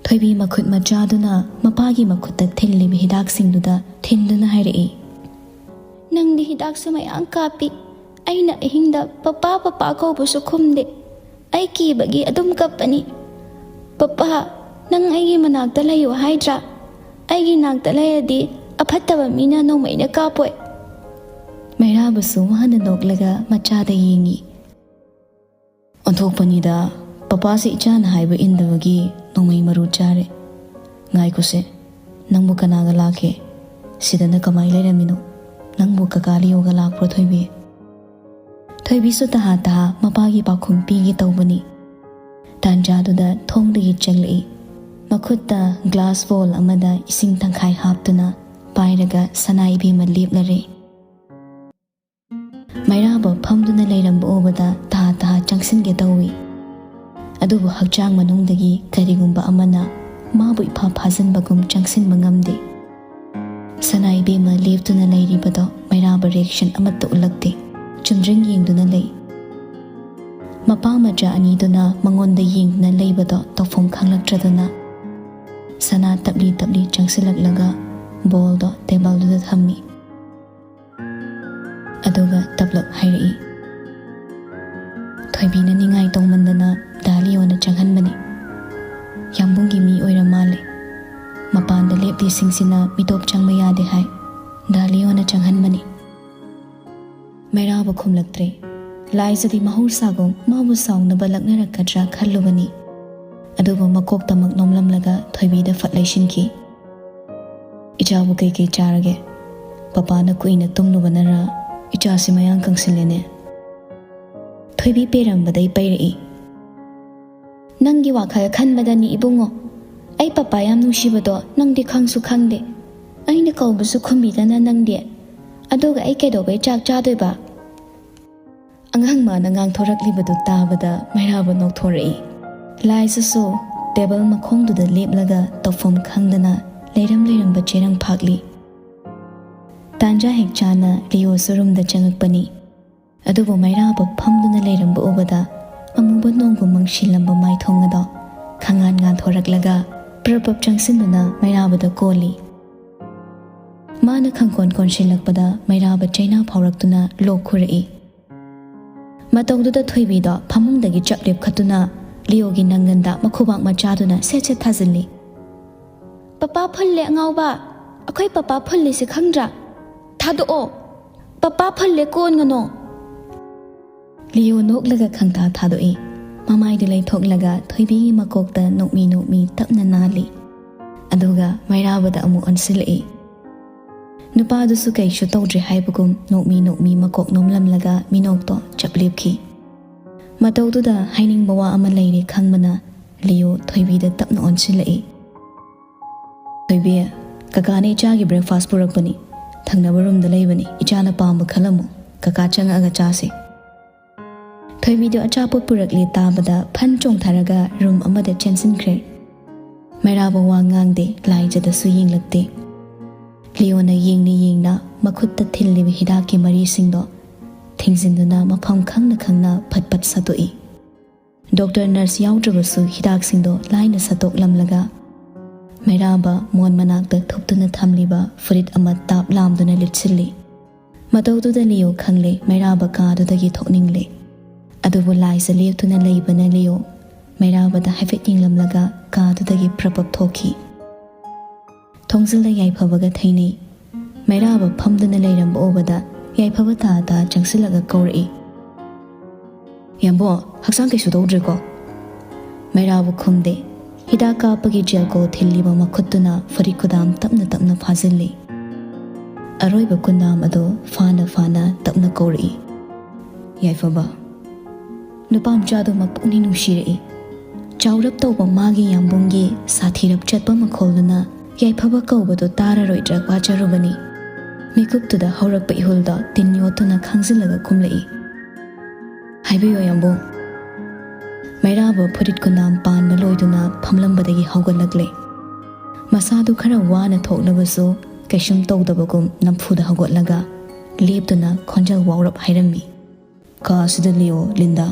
ꯊꯣꯏꯕꯤ ꯃꯈꯨꯠ ꯃꯆꯥꯗꯨꯅ ꯃꯄꯥꯒꯤ ꯃꯈꯨꯠꯇ ꯊꯤꯜꯂꯤꯕ ꯍꯤꯗꯥꯛꯁꯤꯡꯗꯨꯗ ꯊꯤꯟꯗꯨꯅ ꯍꯥꯏꯔꯛꯏ, "ꯅꯪꯗꯤ ꯍꯤꯗꯥꯛꯁꯨ ꯃꯌꯥꯝ ꯀꯥꯞꯄꯤ, ꯑꯩꯅ ꯑꯍꯤꯡꯗ ꯄꯄꯥ ꯄꯄꯥ ꯀꯧꯕꯁꯨ ꯈꯨꯝꯗꯦ꯫ ꯑꯩ ꯀꯤꯕꯒꯤ ꯑꯗꯨꯝ ꯀꯞꯄꯅꯤ꯫ ꯄꯄꯥ, ꯅꯪ ꯑꯩꯒꯤ ꯃꯅꯥꯛꯇ ꯂꯩꯌꯨ ꯍꯥꯏꯗ꯭ꯔꯥ? ꯑꯩꯒꯤ ꯅꯥꯛꯇ ꯂꯩꯔꯗꯤ ꯑꯐꯠꯇꯕ ꯃꯤꯅ ꯅꯣꯡꯃꯩꯅ ꯀꯥꯞꯄꯣꯏ"꯫ ꯃꯩꯔꯥꯕꯁꯨ ꯋꯥꯅ ꯅꯣꯛꯂꯒ ꯃꯆꯥꯗ ꯌꯦꯡꯉꯤ꯫ "ꯑꯣꯟꯊꯣꯛꯄꯅꯤꯗ, ꯄꯄꯥꯁꯦ ꯏꯆꯥꯅ ꯍꯥꯏꯕ ꯏꯟꯗꯕꯒꯤ ꯅꯣꯡꯃꯩ ꯃꯔꯨ ꯆꯥꯔꯦ꯫ ꯉꯥꯏꯈꯣꯁꯦ, "ꯅꯪꯕꯨ ꯀꯅꯥꯒ ꯂꯥꯛꯀꯦ? ꯁꯤꯗꯅ ꯀꯃꯥꯏ ꯂꯩꯔꯝꯃꯤꯅꯣ? ꯅꯪꯕꯨ ꯀꯀꯥ ꯂꯤꯌꯣꯒ ꯂꯥꯛꯄ꯭ꯔꯣ, ꯊꯣꯏꯕꯤ?" ꯊꯣꯏꯕꯤꯁꯨ ꯇꯍꯥ ꯇꯍꯥ ꯃꯄꯥꯒꯤ ꯄꯥꯎꯈꯨꯝ ꯄꯤꯒꯦ ꯇꯧꯕꯅꯤ꯫ ꯇꯥꯟꯖꯥꯗꯨꯗ ꯊꯣꯡꯗꯒꯤ ꯆꯪꯂꯛꯏ꯫ ꯃꯈꯨꯠꯇ ꯒ꯭ꯂꯥꯁ ꯕꯣꯜ ꯑꯃꯗ ꯏꯁꯤꯡ ꯇꯪꯈꯥꯏ ꯍꯥꯞꯇꯨꯅ ꯄꯥꯏꯔꯒ ꯁꯅꯥ ꯏꯕꯦꯝꯃ ꯂꯦꯞꯂꯔꯦ꯫ ꯃꯩꯔꯥꯕ ꯐꯝꯗꯨꯅ ꯂꯩꯔꯝꯕ ꯎꯕꯗ ꯇꯍꯥ ꯇꯍꯥ ꯆꯪꯁꯤꯟꯒꯦ ꯇꯧꯏ꯫ ꯑꯗꯨꯕꯨ ꯍꯛꯆꯥꯡ ꯃꯅꯨꯡꯗꯒꯤ ꯀꯔꯤꯒꯨꯝꯕ ꯑꯃꯅ ꯃꯥꯕꯨ ꯏꯐꯥ ꯐꯥꯖꯤꯟꯕꯒꯨꯝ ꯆꯪꯁꯤꯟꯕ ꯉꯝꯗꯦ꯫ ꯁꯅꯥ ꯏꯕꯦꯝꯃ ꯂꯦꯞꯇꯨꯅ ꯂꯩꯔꯤꯕꯗꯣ ꯃꯩꯔꯥꯕ ꯔꯤꯌꯦꯛꯁꯟ ꯑꯃꯠꯇ ꯎꯠꯂꯛꯇꯦ꯫ ꯆꯨꯝꯗ꯭ꯔꯤꯡ ꯌꯦꯡꯗꯨꯅ ꯂꯩ꯫ ꯃꯄꯥ ꯃꯆꯥ ꯑꯅꯤꯗꯨꯅ ꯃꯉꯣꯟꯗ ꯌꯦꯡꯗꯨꯅ ꯂꯩꯕꯗꯣ ꯇꯧꯐꯝ ꯈꯪꯂꯛꯇ꯭ꯔꯗꯨꯅ ꯁꯅꯥ ꯇꯞꯂꯤ ꯇꯞꯂꯤ ꯆꯪꯁꯤꯜꯂꯛꯂꯒ ꯕꯣꯜꯗꯣ ꯇꯦꯕꯜꯗꯨꯗ ꯊꯝꯃꯤ꯫ ꯑꯗꯨꯒ ꯇꯞꯂꯞ ꯍꯥꯏꯔꯛꯏ, "ꯊꯣꯏꯕꯤꯅ ꯅꯤꯡꯉꯥꯏ ꯇꯧꯃꯟꯗꯅ ꯗꯥ ꯂꯤꯌꯣꯅ ꯆꯪꯍꯟꯕꯅꯤ꯫ ꯌꯥꯝꯕꯨꯡꯒꯤ ꯃꯤ ꯑꯣꯏꯔ ꯃꯥꯜꯂꯦ꯫ ꯃꯄꯥꯟꯗ ꯂꯦꯞꯂꯤꯁꯤꯡꯁꯤꯅ ꯃꯤꯇꯣꯞ ꯆꯪꯕ ꯌꯥꯗꯦ ꯍꯥꯏ꯫ ꯗꯥ ꯂꯤꯌꯣꯅ ꯆꯪꯍꯟꯕꯅꯤ꯫" ꯃꯩꯔꯥꯕ ꯈꯨꯝꯂꯛꯇ꯭ꯔꯦ꯫ ꯂꯥꯏꯖꯗꯤ ꯃꯍꯧꯁꯥꯒꯨꯝ ꯃꯥꯕꯨ ꯁꯥꯎꯅꯕ ꯂꯛꯅꯔꯛꯀꯗ꯭ꯔꯥ ꯈꯜꯂꯨꯕꯅꯤ꯫ ꯑꯗꯨꯕꯨ ꯃꯀꯣꯛꯇꯃꯛ ꯅꯣꯝꯂꯝꯂꯒ ꯊꯣꯏꯕꯤꯗ ꯐꯠ ꯂꯩꯁꯤꯟꯈꯤ꯫ "ꯏꯆꯥꯕꯨ ꯀꯩꯀꯩ ꯆꯥꯔꯒꯦ? ꯄꯄꯥꯅ ꯀꯨꯏꯅ ꯇꯨꯝꯂꯨꯕꯅꯔ ꯏꯆꯥꯁꯤ ꯃꯌꯥꯡ ꯀꯪꯁꯤꯜꯂꯦꯅꯦ?" ꯊꯣꯏꯕꯤ ꯄꯦꯔꯝꯕꯗꯩ ꯄꯩꯔꯛꯏ꯫ "ꯅꯪꯒꯤ ꯋꯥꯈꯜ ꯈꯟꯕꯗꯅꯤ ꯏꯕꯨꯡꯉꯣ꯫ ꯑꯩ ꯄꯄꯥ ꯌꯥꯝ ꯅꯨꯡꯁꯤꯕꯗꯣ ꯅꯪꯗꯤ ꯈꯪꯁꯨ ꯈꯪꯗꯦ꯫ ꯑꯩꯅ ꯀꯧꯕꯁꯨ ꯈꯨꯝꯕꯤꯗꯅ ꯅꯪꯗꯤ꯫ ꯑꯗꯨꯒ ꯑꯩ ꯀꯩꯗꯧꯕꯩ ꯆꯥꯛ ꯆꯥꯗꯣꯏꯕ?" ꯑꯉꯥꯡ ꯃꯥꯅ ꯉꯥꯡꯊꯣꯔꯛꯂꯤꯕꯗꯨ ꯇꯥꯕꯗ ꯃꯩꯔꯥꯕ ꯅꯣꯛꯊꯣꯔꯛꯏ꯫ ꯂꯥꯏꯖꯁꯨ ꯇꯦꯕꯜ ꯃꯈꯣꯡꯗꯨꯗ ꯂꯦꯞꯂꯒ ꯇꯧꯐꯝ ꯈꯪꯗꯅ ꯂꯩꯔꯝ ꯂꯩꯔꯝꯕ ꯆꯦꯔꯪ ꯐꯥꯛꯂꯤ꯫ ꯇꯥꯟꯖꯥ ꯍꯦꯛ ꯆꯥꯅ ꯂꯤꯌꯣꯁꯨ ꯔꯨꯝꯗ ꯆꯪꯉꯛꯄꯅꯤ꯫ ꯑꯗꯨꯕꯨ ꯃꯩꯔꯥꯕ ꯐꯝꯗꯨꯅ ꯂꯩꯔꯝꯕ ꯎꯕꯗ ꯑꯃꯨꯕ ꯅꯣꯡꯒꯨꯝ ꯃꯪꯁꯤꯜꯂꯝꯕ ꯃꯥꯏꯊꯣꯡ ꯑꯗꯣ ꯈꯪꯉꯥꯟ ꯉꯥꯟꯊꯣꯔꯛꯂꯒ ꯄ꯭ꯔꯞ ꯄ꯭ꯔꯞ ꯆꯪꯁꯤꯟꯗꯨꯅ ꯃꯩꯔꯥꯕꯗ ꯀꯣꯜꯂꯤ꯫ ꯃꯥꯅ ꯈꯪꯀꯣꯟ ꯀꯣꯟꯁꯤꯜꯂꯛꯄꯗ ꯃꯩꯔꯥꯕ ꯆꯩꯅꯥ ꯐꯥꯎꯔꯛꯇꯨꯅ ꯂꯣꯛ ꯈꯨꯔꯛꯏ꯫ ꯃꯇꯧꯗꯨꯗ ꯊꯣꯏꯕꯤꯗꯣ ꯐꯃꯨꯡꯗꯒꯤ ꯆꯞ ꯂꯦꯞꯈꯠꯇꯨꯅ ꯂꯤꯌꯣꯒꯤ ꯅꯪꯒꯟꯗ ꯃꯈꯨꯕꯥꯛ ꯃꯆꯥꯗꯨꯅ ꯁꯦꯠ ꯁꯦꯠ ꯊꯥꯖꯤꯜꯂꯤ꯫ "ꯄꯄꯥ ꯐꯨꯜꯂꯦ ꯑꯉꯥꯎꯕ! ꯑꯩꯈꯣꯏ ꯄꯄꯥ ꯐꯨꯜꯂꯤꯁꯦ ꯈꯪꯗ꯭ꯔꯥ? ꯊꯥꯗꯣꯛꯑꯣ! ꯄꯄꯥ ꯐꯨꯜꯂꯦ ꯀꯣꯟꯒꯅꯣ!" ꯂꯤꯌꯣ ꯅꯣꯛꯂꯒ ꯈꯪꯊꯥ ꯊꯥꯗꯣꯛꯏ꯫ ꯃꯃꯥꯏꯗꯨ ꯂꯩꯊꯣꯛꯂꯒ ꯊꯣꯏꯕꯤꯒꯤ ꯃꯀꯣꯛꯇ ꯅꯣꯛꯃꯤ ꯅꯣꯛꯃꯤ ꯇꯞꯅ ꯅꯥꯜꯂꯤ꯫ ꯑꯗꯨꯒ ꯃꯩꯔꯥꯕꯗ ꯑꯃꯨꯛ ꯑꯣꯟꯁꯤꯜꯂꯛꯏ꯫ ꯅꯨꯄꯥꯗꯨꯁꯨ ꯀꯩꯁꯨ ꯇꯧꯗ꯭ꯔꯦ ꯍꯥꯏꯕꯒꯨꯝ ꯅꯣꯛꯃꯤ ꯅꯣꯛꯃꯤ ꯃꯀꯣꯛ ꯅꯣꯝꯂꯝꯂꯒ ꯃꯤꯅꯣꯛꯇꯣ ꯆꯞ ꯂꯦꯞꯈꯤ꯫ ꯃꯇꯧꯗꯨꯗ ꯍꯥꯏꯅꯤꯡꯕ ꯋꯥ ꯑꯃ ꯂꯩꯔꯦ ꯈꯪꯕꯅ ꯂꯤꯌꯣ ꯊꯣꯏꯕꯤꯗ ꯇꯞꯅ ꯑꯣꯟꯁꯤꯜꯂꯛꯏ꯫ "ꯊꯣꯏꯕꯤ, ꯀꯀꯥꯅ ꯏꯆꯥꯒꯤ breakfast ꯄꯨꯔꯛꯄꯅꯤ꯫ ꯊꯪꯅꯕ roomꯗ ꯂꯩꯕꯅꯤ꯫ ꯏꯆꯥꯅ ꯄꯥꯝꯕ ꯈꯜꯂꯝꯃꯨ꯫ ꯀꯀꯥ ꯆꯪꯉꯛꯑꯒ ꯆꯥꯁꯤ꯫" ꯊꯣꯏꯕꯤꯗꯨ ꯑꯆꯥꯄꯣꯠ ꯄꯨꯔꯛꯂꯦ ꯇꯥꯕꯗ ꯐꯟ ꯆꯣꯡꯊꯔꯒ room ꯑꯃꯗ ꯆꯦꯟꯁꯤꯟꯈ꯭ꯔꯦ꯫ ꯃꯩꯔꯥꯕ ꯋꯥ ꯉꯥꯡꯗꯦ, ꯂꯥꯏꯖꯗꯁꯨ ꯌꯦꯡꯂꯛꯇꯦ꯫ ꯂꯤꯌꯣꯅ ꯌꯦꯡꯅ ꯌꯦꯡꯅ ꯃꯈꯨꯠꯇ ꯊꯤꯜꯂꯤꯕ ꯍꯤꯗꯥꯛꯀꯤ ꯃꯔꯤꯁꯤꯡꯗꯣ ꯊꯤꯡꯖꯤꯟꯗꯨꯅ ꯃꯐꯝ ꯈꯪꯅ ꯈꯪꯅ ꯐꯠ ꯐꯠ ꯁꯠꯇꯣꯛꯏ꯫ Doctor, nurse ꯌꯥꯎꯗ꯭ꯔꯕꯁꯨ ꯍꯤꯗꯥꯛꯁꯤꯡꯗꯣ ꯂꯥꯏꯅ ꯁꯠꯇꯣꯛꯂꯝꯂꯒ ꯃꯩꯔꯥꯕ ꯃꯣꯟ ꯃꯅꯥꯛꯇ ꯊꯨꯞꯇꯨꯅ ꯊꯝꯂꯤꯕ ꯐꯨꯔꯤꯠ ꯑꯃ ꯇꯥꯞ ꯂꯥꯝꯗꯨꯅ ꯂꯤꯠꯁꯤꯜꯂꯤ꯫ ꯃꯇꯧꯗꯨꯗ ꯂꯤꯌꯣ ꯈꯪꯂꯦ, ꯃꯩꯔꯥꯕ ꯀꯥꯗꯨꯗꯒꯤ ꯊꯣꯛꯅꯤꯡꯂꯦ꯫ ꯑꯗꯨꯕꯨ ꯂꯥꯏꯖ ꯂꯦꯞꯇꯨꯅ ꯂꯩꯕꯅ ꯂꯤꯌꯣ ꯃꯩꯔꯥꯕꯗ ꯍꯥꯏꯐꯦꯠ ꯌꯦꯡꯂꯝꯂꯒ ꯀꯥꯗꯨꯗꯒꯤ ꯄ꯭ꯔꯞ ꯄ꯭ꯔꯞ ꯊꯣꯛꯈꯤ꯫ ꯊꯣꯡꯖꯤꯜꯗ ꯌꯥꯏꯐꯕꯒ ꯊꯦꯡꯅꯩ꯫ ꯃꯩꯔꯥꯕ ꯐꯝꯗꯨꯅ ꯂꯩꯔꯝꯕ ꯎꯕꯗ ꯌꯥꯏꯐꯕ ꯇꯥ ꯇꯥ ꯆꯪꯁꯤꯜꯂꯒ ꯀꯧꯔꯛꯏ, "ꯌꯥꯝꯕꯣ, ꯍꯛꯆꯥꯡ ꯀꯩꯁꯨ ꯇꯧꯗ꯭ꯔꯦꯀꯣ?" ꯃꯩꯔꯥꯕ ꯈꯨꯝꯗꯦ꯫ ꯍꯤꯗꯥꯛ ꯀꯥꯞꯄꯒꯤ ꯖꯦꯜꯀꯣ ꯊꯤꯜꯂꯤꯕ ꯃꯈꯨꯠꯇꯨꯅ ꯐꯨꯔꯤꯠ ꯈꯨꯗꯥꯝ ꯇꯞꯅ ꯇꯞꯅ ꯐꯥꯖꯤꯜꯂꯤ꯫ ꯑꯔꯣꯏꯕ ꯈꯨꯟꯗꯥꯝ ꯑꯗꯨ ꯐꯥꯅ ꯐꯥꯅ ꯇꯞꯅ ꯀꯧꯔꯛꯏ, "ꯌꯥꯏꯐꯕ꯫" ꯅꯨꯄꯥ ꯃꯆꯥꯗꯨ ꯃꯄꯨꯛꯅꯤꯡ ꯅꯨꯡꯁꯤꯔꯛꯏ꯫ ꯆꯥꯎꯔꯞ ꯇꯧꯕ ꯃꯥꯒꯤ ꯌꯥꯝꯕꯨꯡꯒꯤ ꯁꯥꯊꯤꯔꯞ ꯆꯠꯄ ꯃꯈꯣꯜꯗꯨꯅ ꯌꯥꯏꯐꯕ ꯀꯧꯕꯗꯨ ꯇꯥꯔꯔꯣꯏꯗ꯭ꯔꯥ ꯋꯥꯖꯔꯨꯕꯅꯤ꯫ ꯃꯤꯀꯨꯞꯇꯨꯗ ꯍꯧꯔꯛꯄ ꯏꯍꯨꯜꯗ ꯇꯤꯟ ꯌꯣꯠꯇꯨꯅ ꯈꯥꯡꯖꯤꯜꯂꯒ ꯀꯨꯝꯂꯛꯏ꯫ "ꯍꯥꯏꯕꯤꯌꯨ ꯌꯥꯝꯕꯨꯡ꯫" ꯃꯩꯔꯥꯕ ꯐꯨꯔꯤꯠ ꯈꯨꯅꯥꯝ ꯄꯥꯟꯕ ꯂꯣꯏꯗꯨꯅ ꯐꯝꯂꯝꯕꯗꯒꯤ ꯍꯧꯒꯠꯂꯛꯂꯦ꯫ ꯃꯁꯥꯗꯨ ꯈꯔ ꯋꯥꯅ ꯊꯣꯛꯂꯕꯁꯨ ꯀꯩꯁꯨꯝ ꯇꯧꯗꯕꯒꯨꯝ ꯅꯝꯐꯨꯗ ꯍꯧꯒꯠꯂꯒ ꯂꯦꯞꯇꯨꯅ ꯈꯣꯟꯖꯦꯜ ꯋꯥꯎꯔꯞ ꯍꯥꯏꯔꯝꯃꯤ, "ꯀꯥ ꯑꯁꯤꯗ ꯂꯤꯌꯣ, ꯂꯤꯟꯗꯥ꯫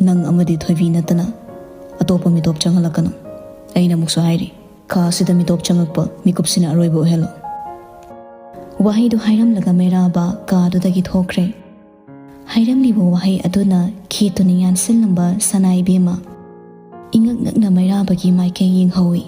ꯅꯪ ꯑꯃꯗꯤ ꯊꯣꯏꯕꯤ ꯅꯠꯇꯅ ꯑꯇꯣꯞꯄ ꯃꯤꯇꯣꯞ ꯆꯪꯍꯜꯂꯛꯀꯅꯨ꯫ ꯑꯩꯅ ꯑꯃꯨꯛꯁꯨ ꯍꯥꯏꯔꯤ, ꯀꯥ ꯑꯁꯤꯗ ꯃꯤꯇꯣꯞ ꯆꯪꯉꯛꯄ ꯃꯤꯀꯨꯞꯁꯤꯅ ꯑꯔꯣꯏꯕ ꯑꯣꯏꯍꯜꯂꯣ꯫" ꯋꯥꯍꯩꯗꯨ ꯍꯥꯏꯔꯝꯂꯒ ꯃꯩꯔꯥꯕ ꯀꯥꯗꯨꯗꯒꯤ ꯊꯣꯛꯈ꯭ꯔꯦ꯫ ꯍꯥꯏꯔꯝꯂꯤꯕ ꯋꯥꯍꯩ ꯑꯗꯨꯅ ꯈꯦꯠꯇꯨꯅ ꯌꯥꯟꯁꯤꯜꯂꯝꯕ ꯁꯅꯥ ꯏꯕꯦꯝꯃ ꯏꯉꯛ ꯉꯛꯅ ꯃꯩꯔꯥꯕꯒꯤ ꯃꯥꯏꯀꯩ ꯌꯦꯡꯍꯧꯏ꯫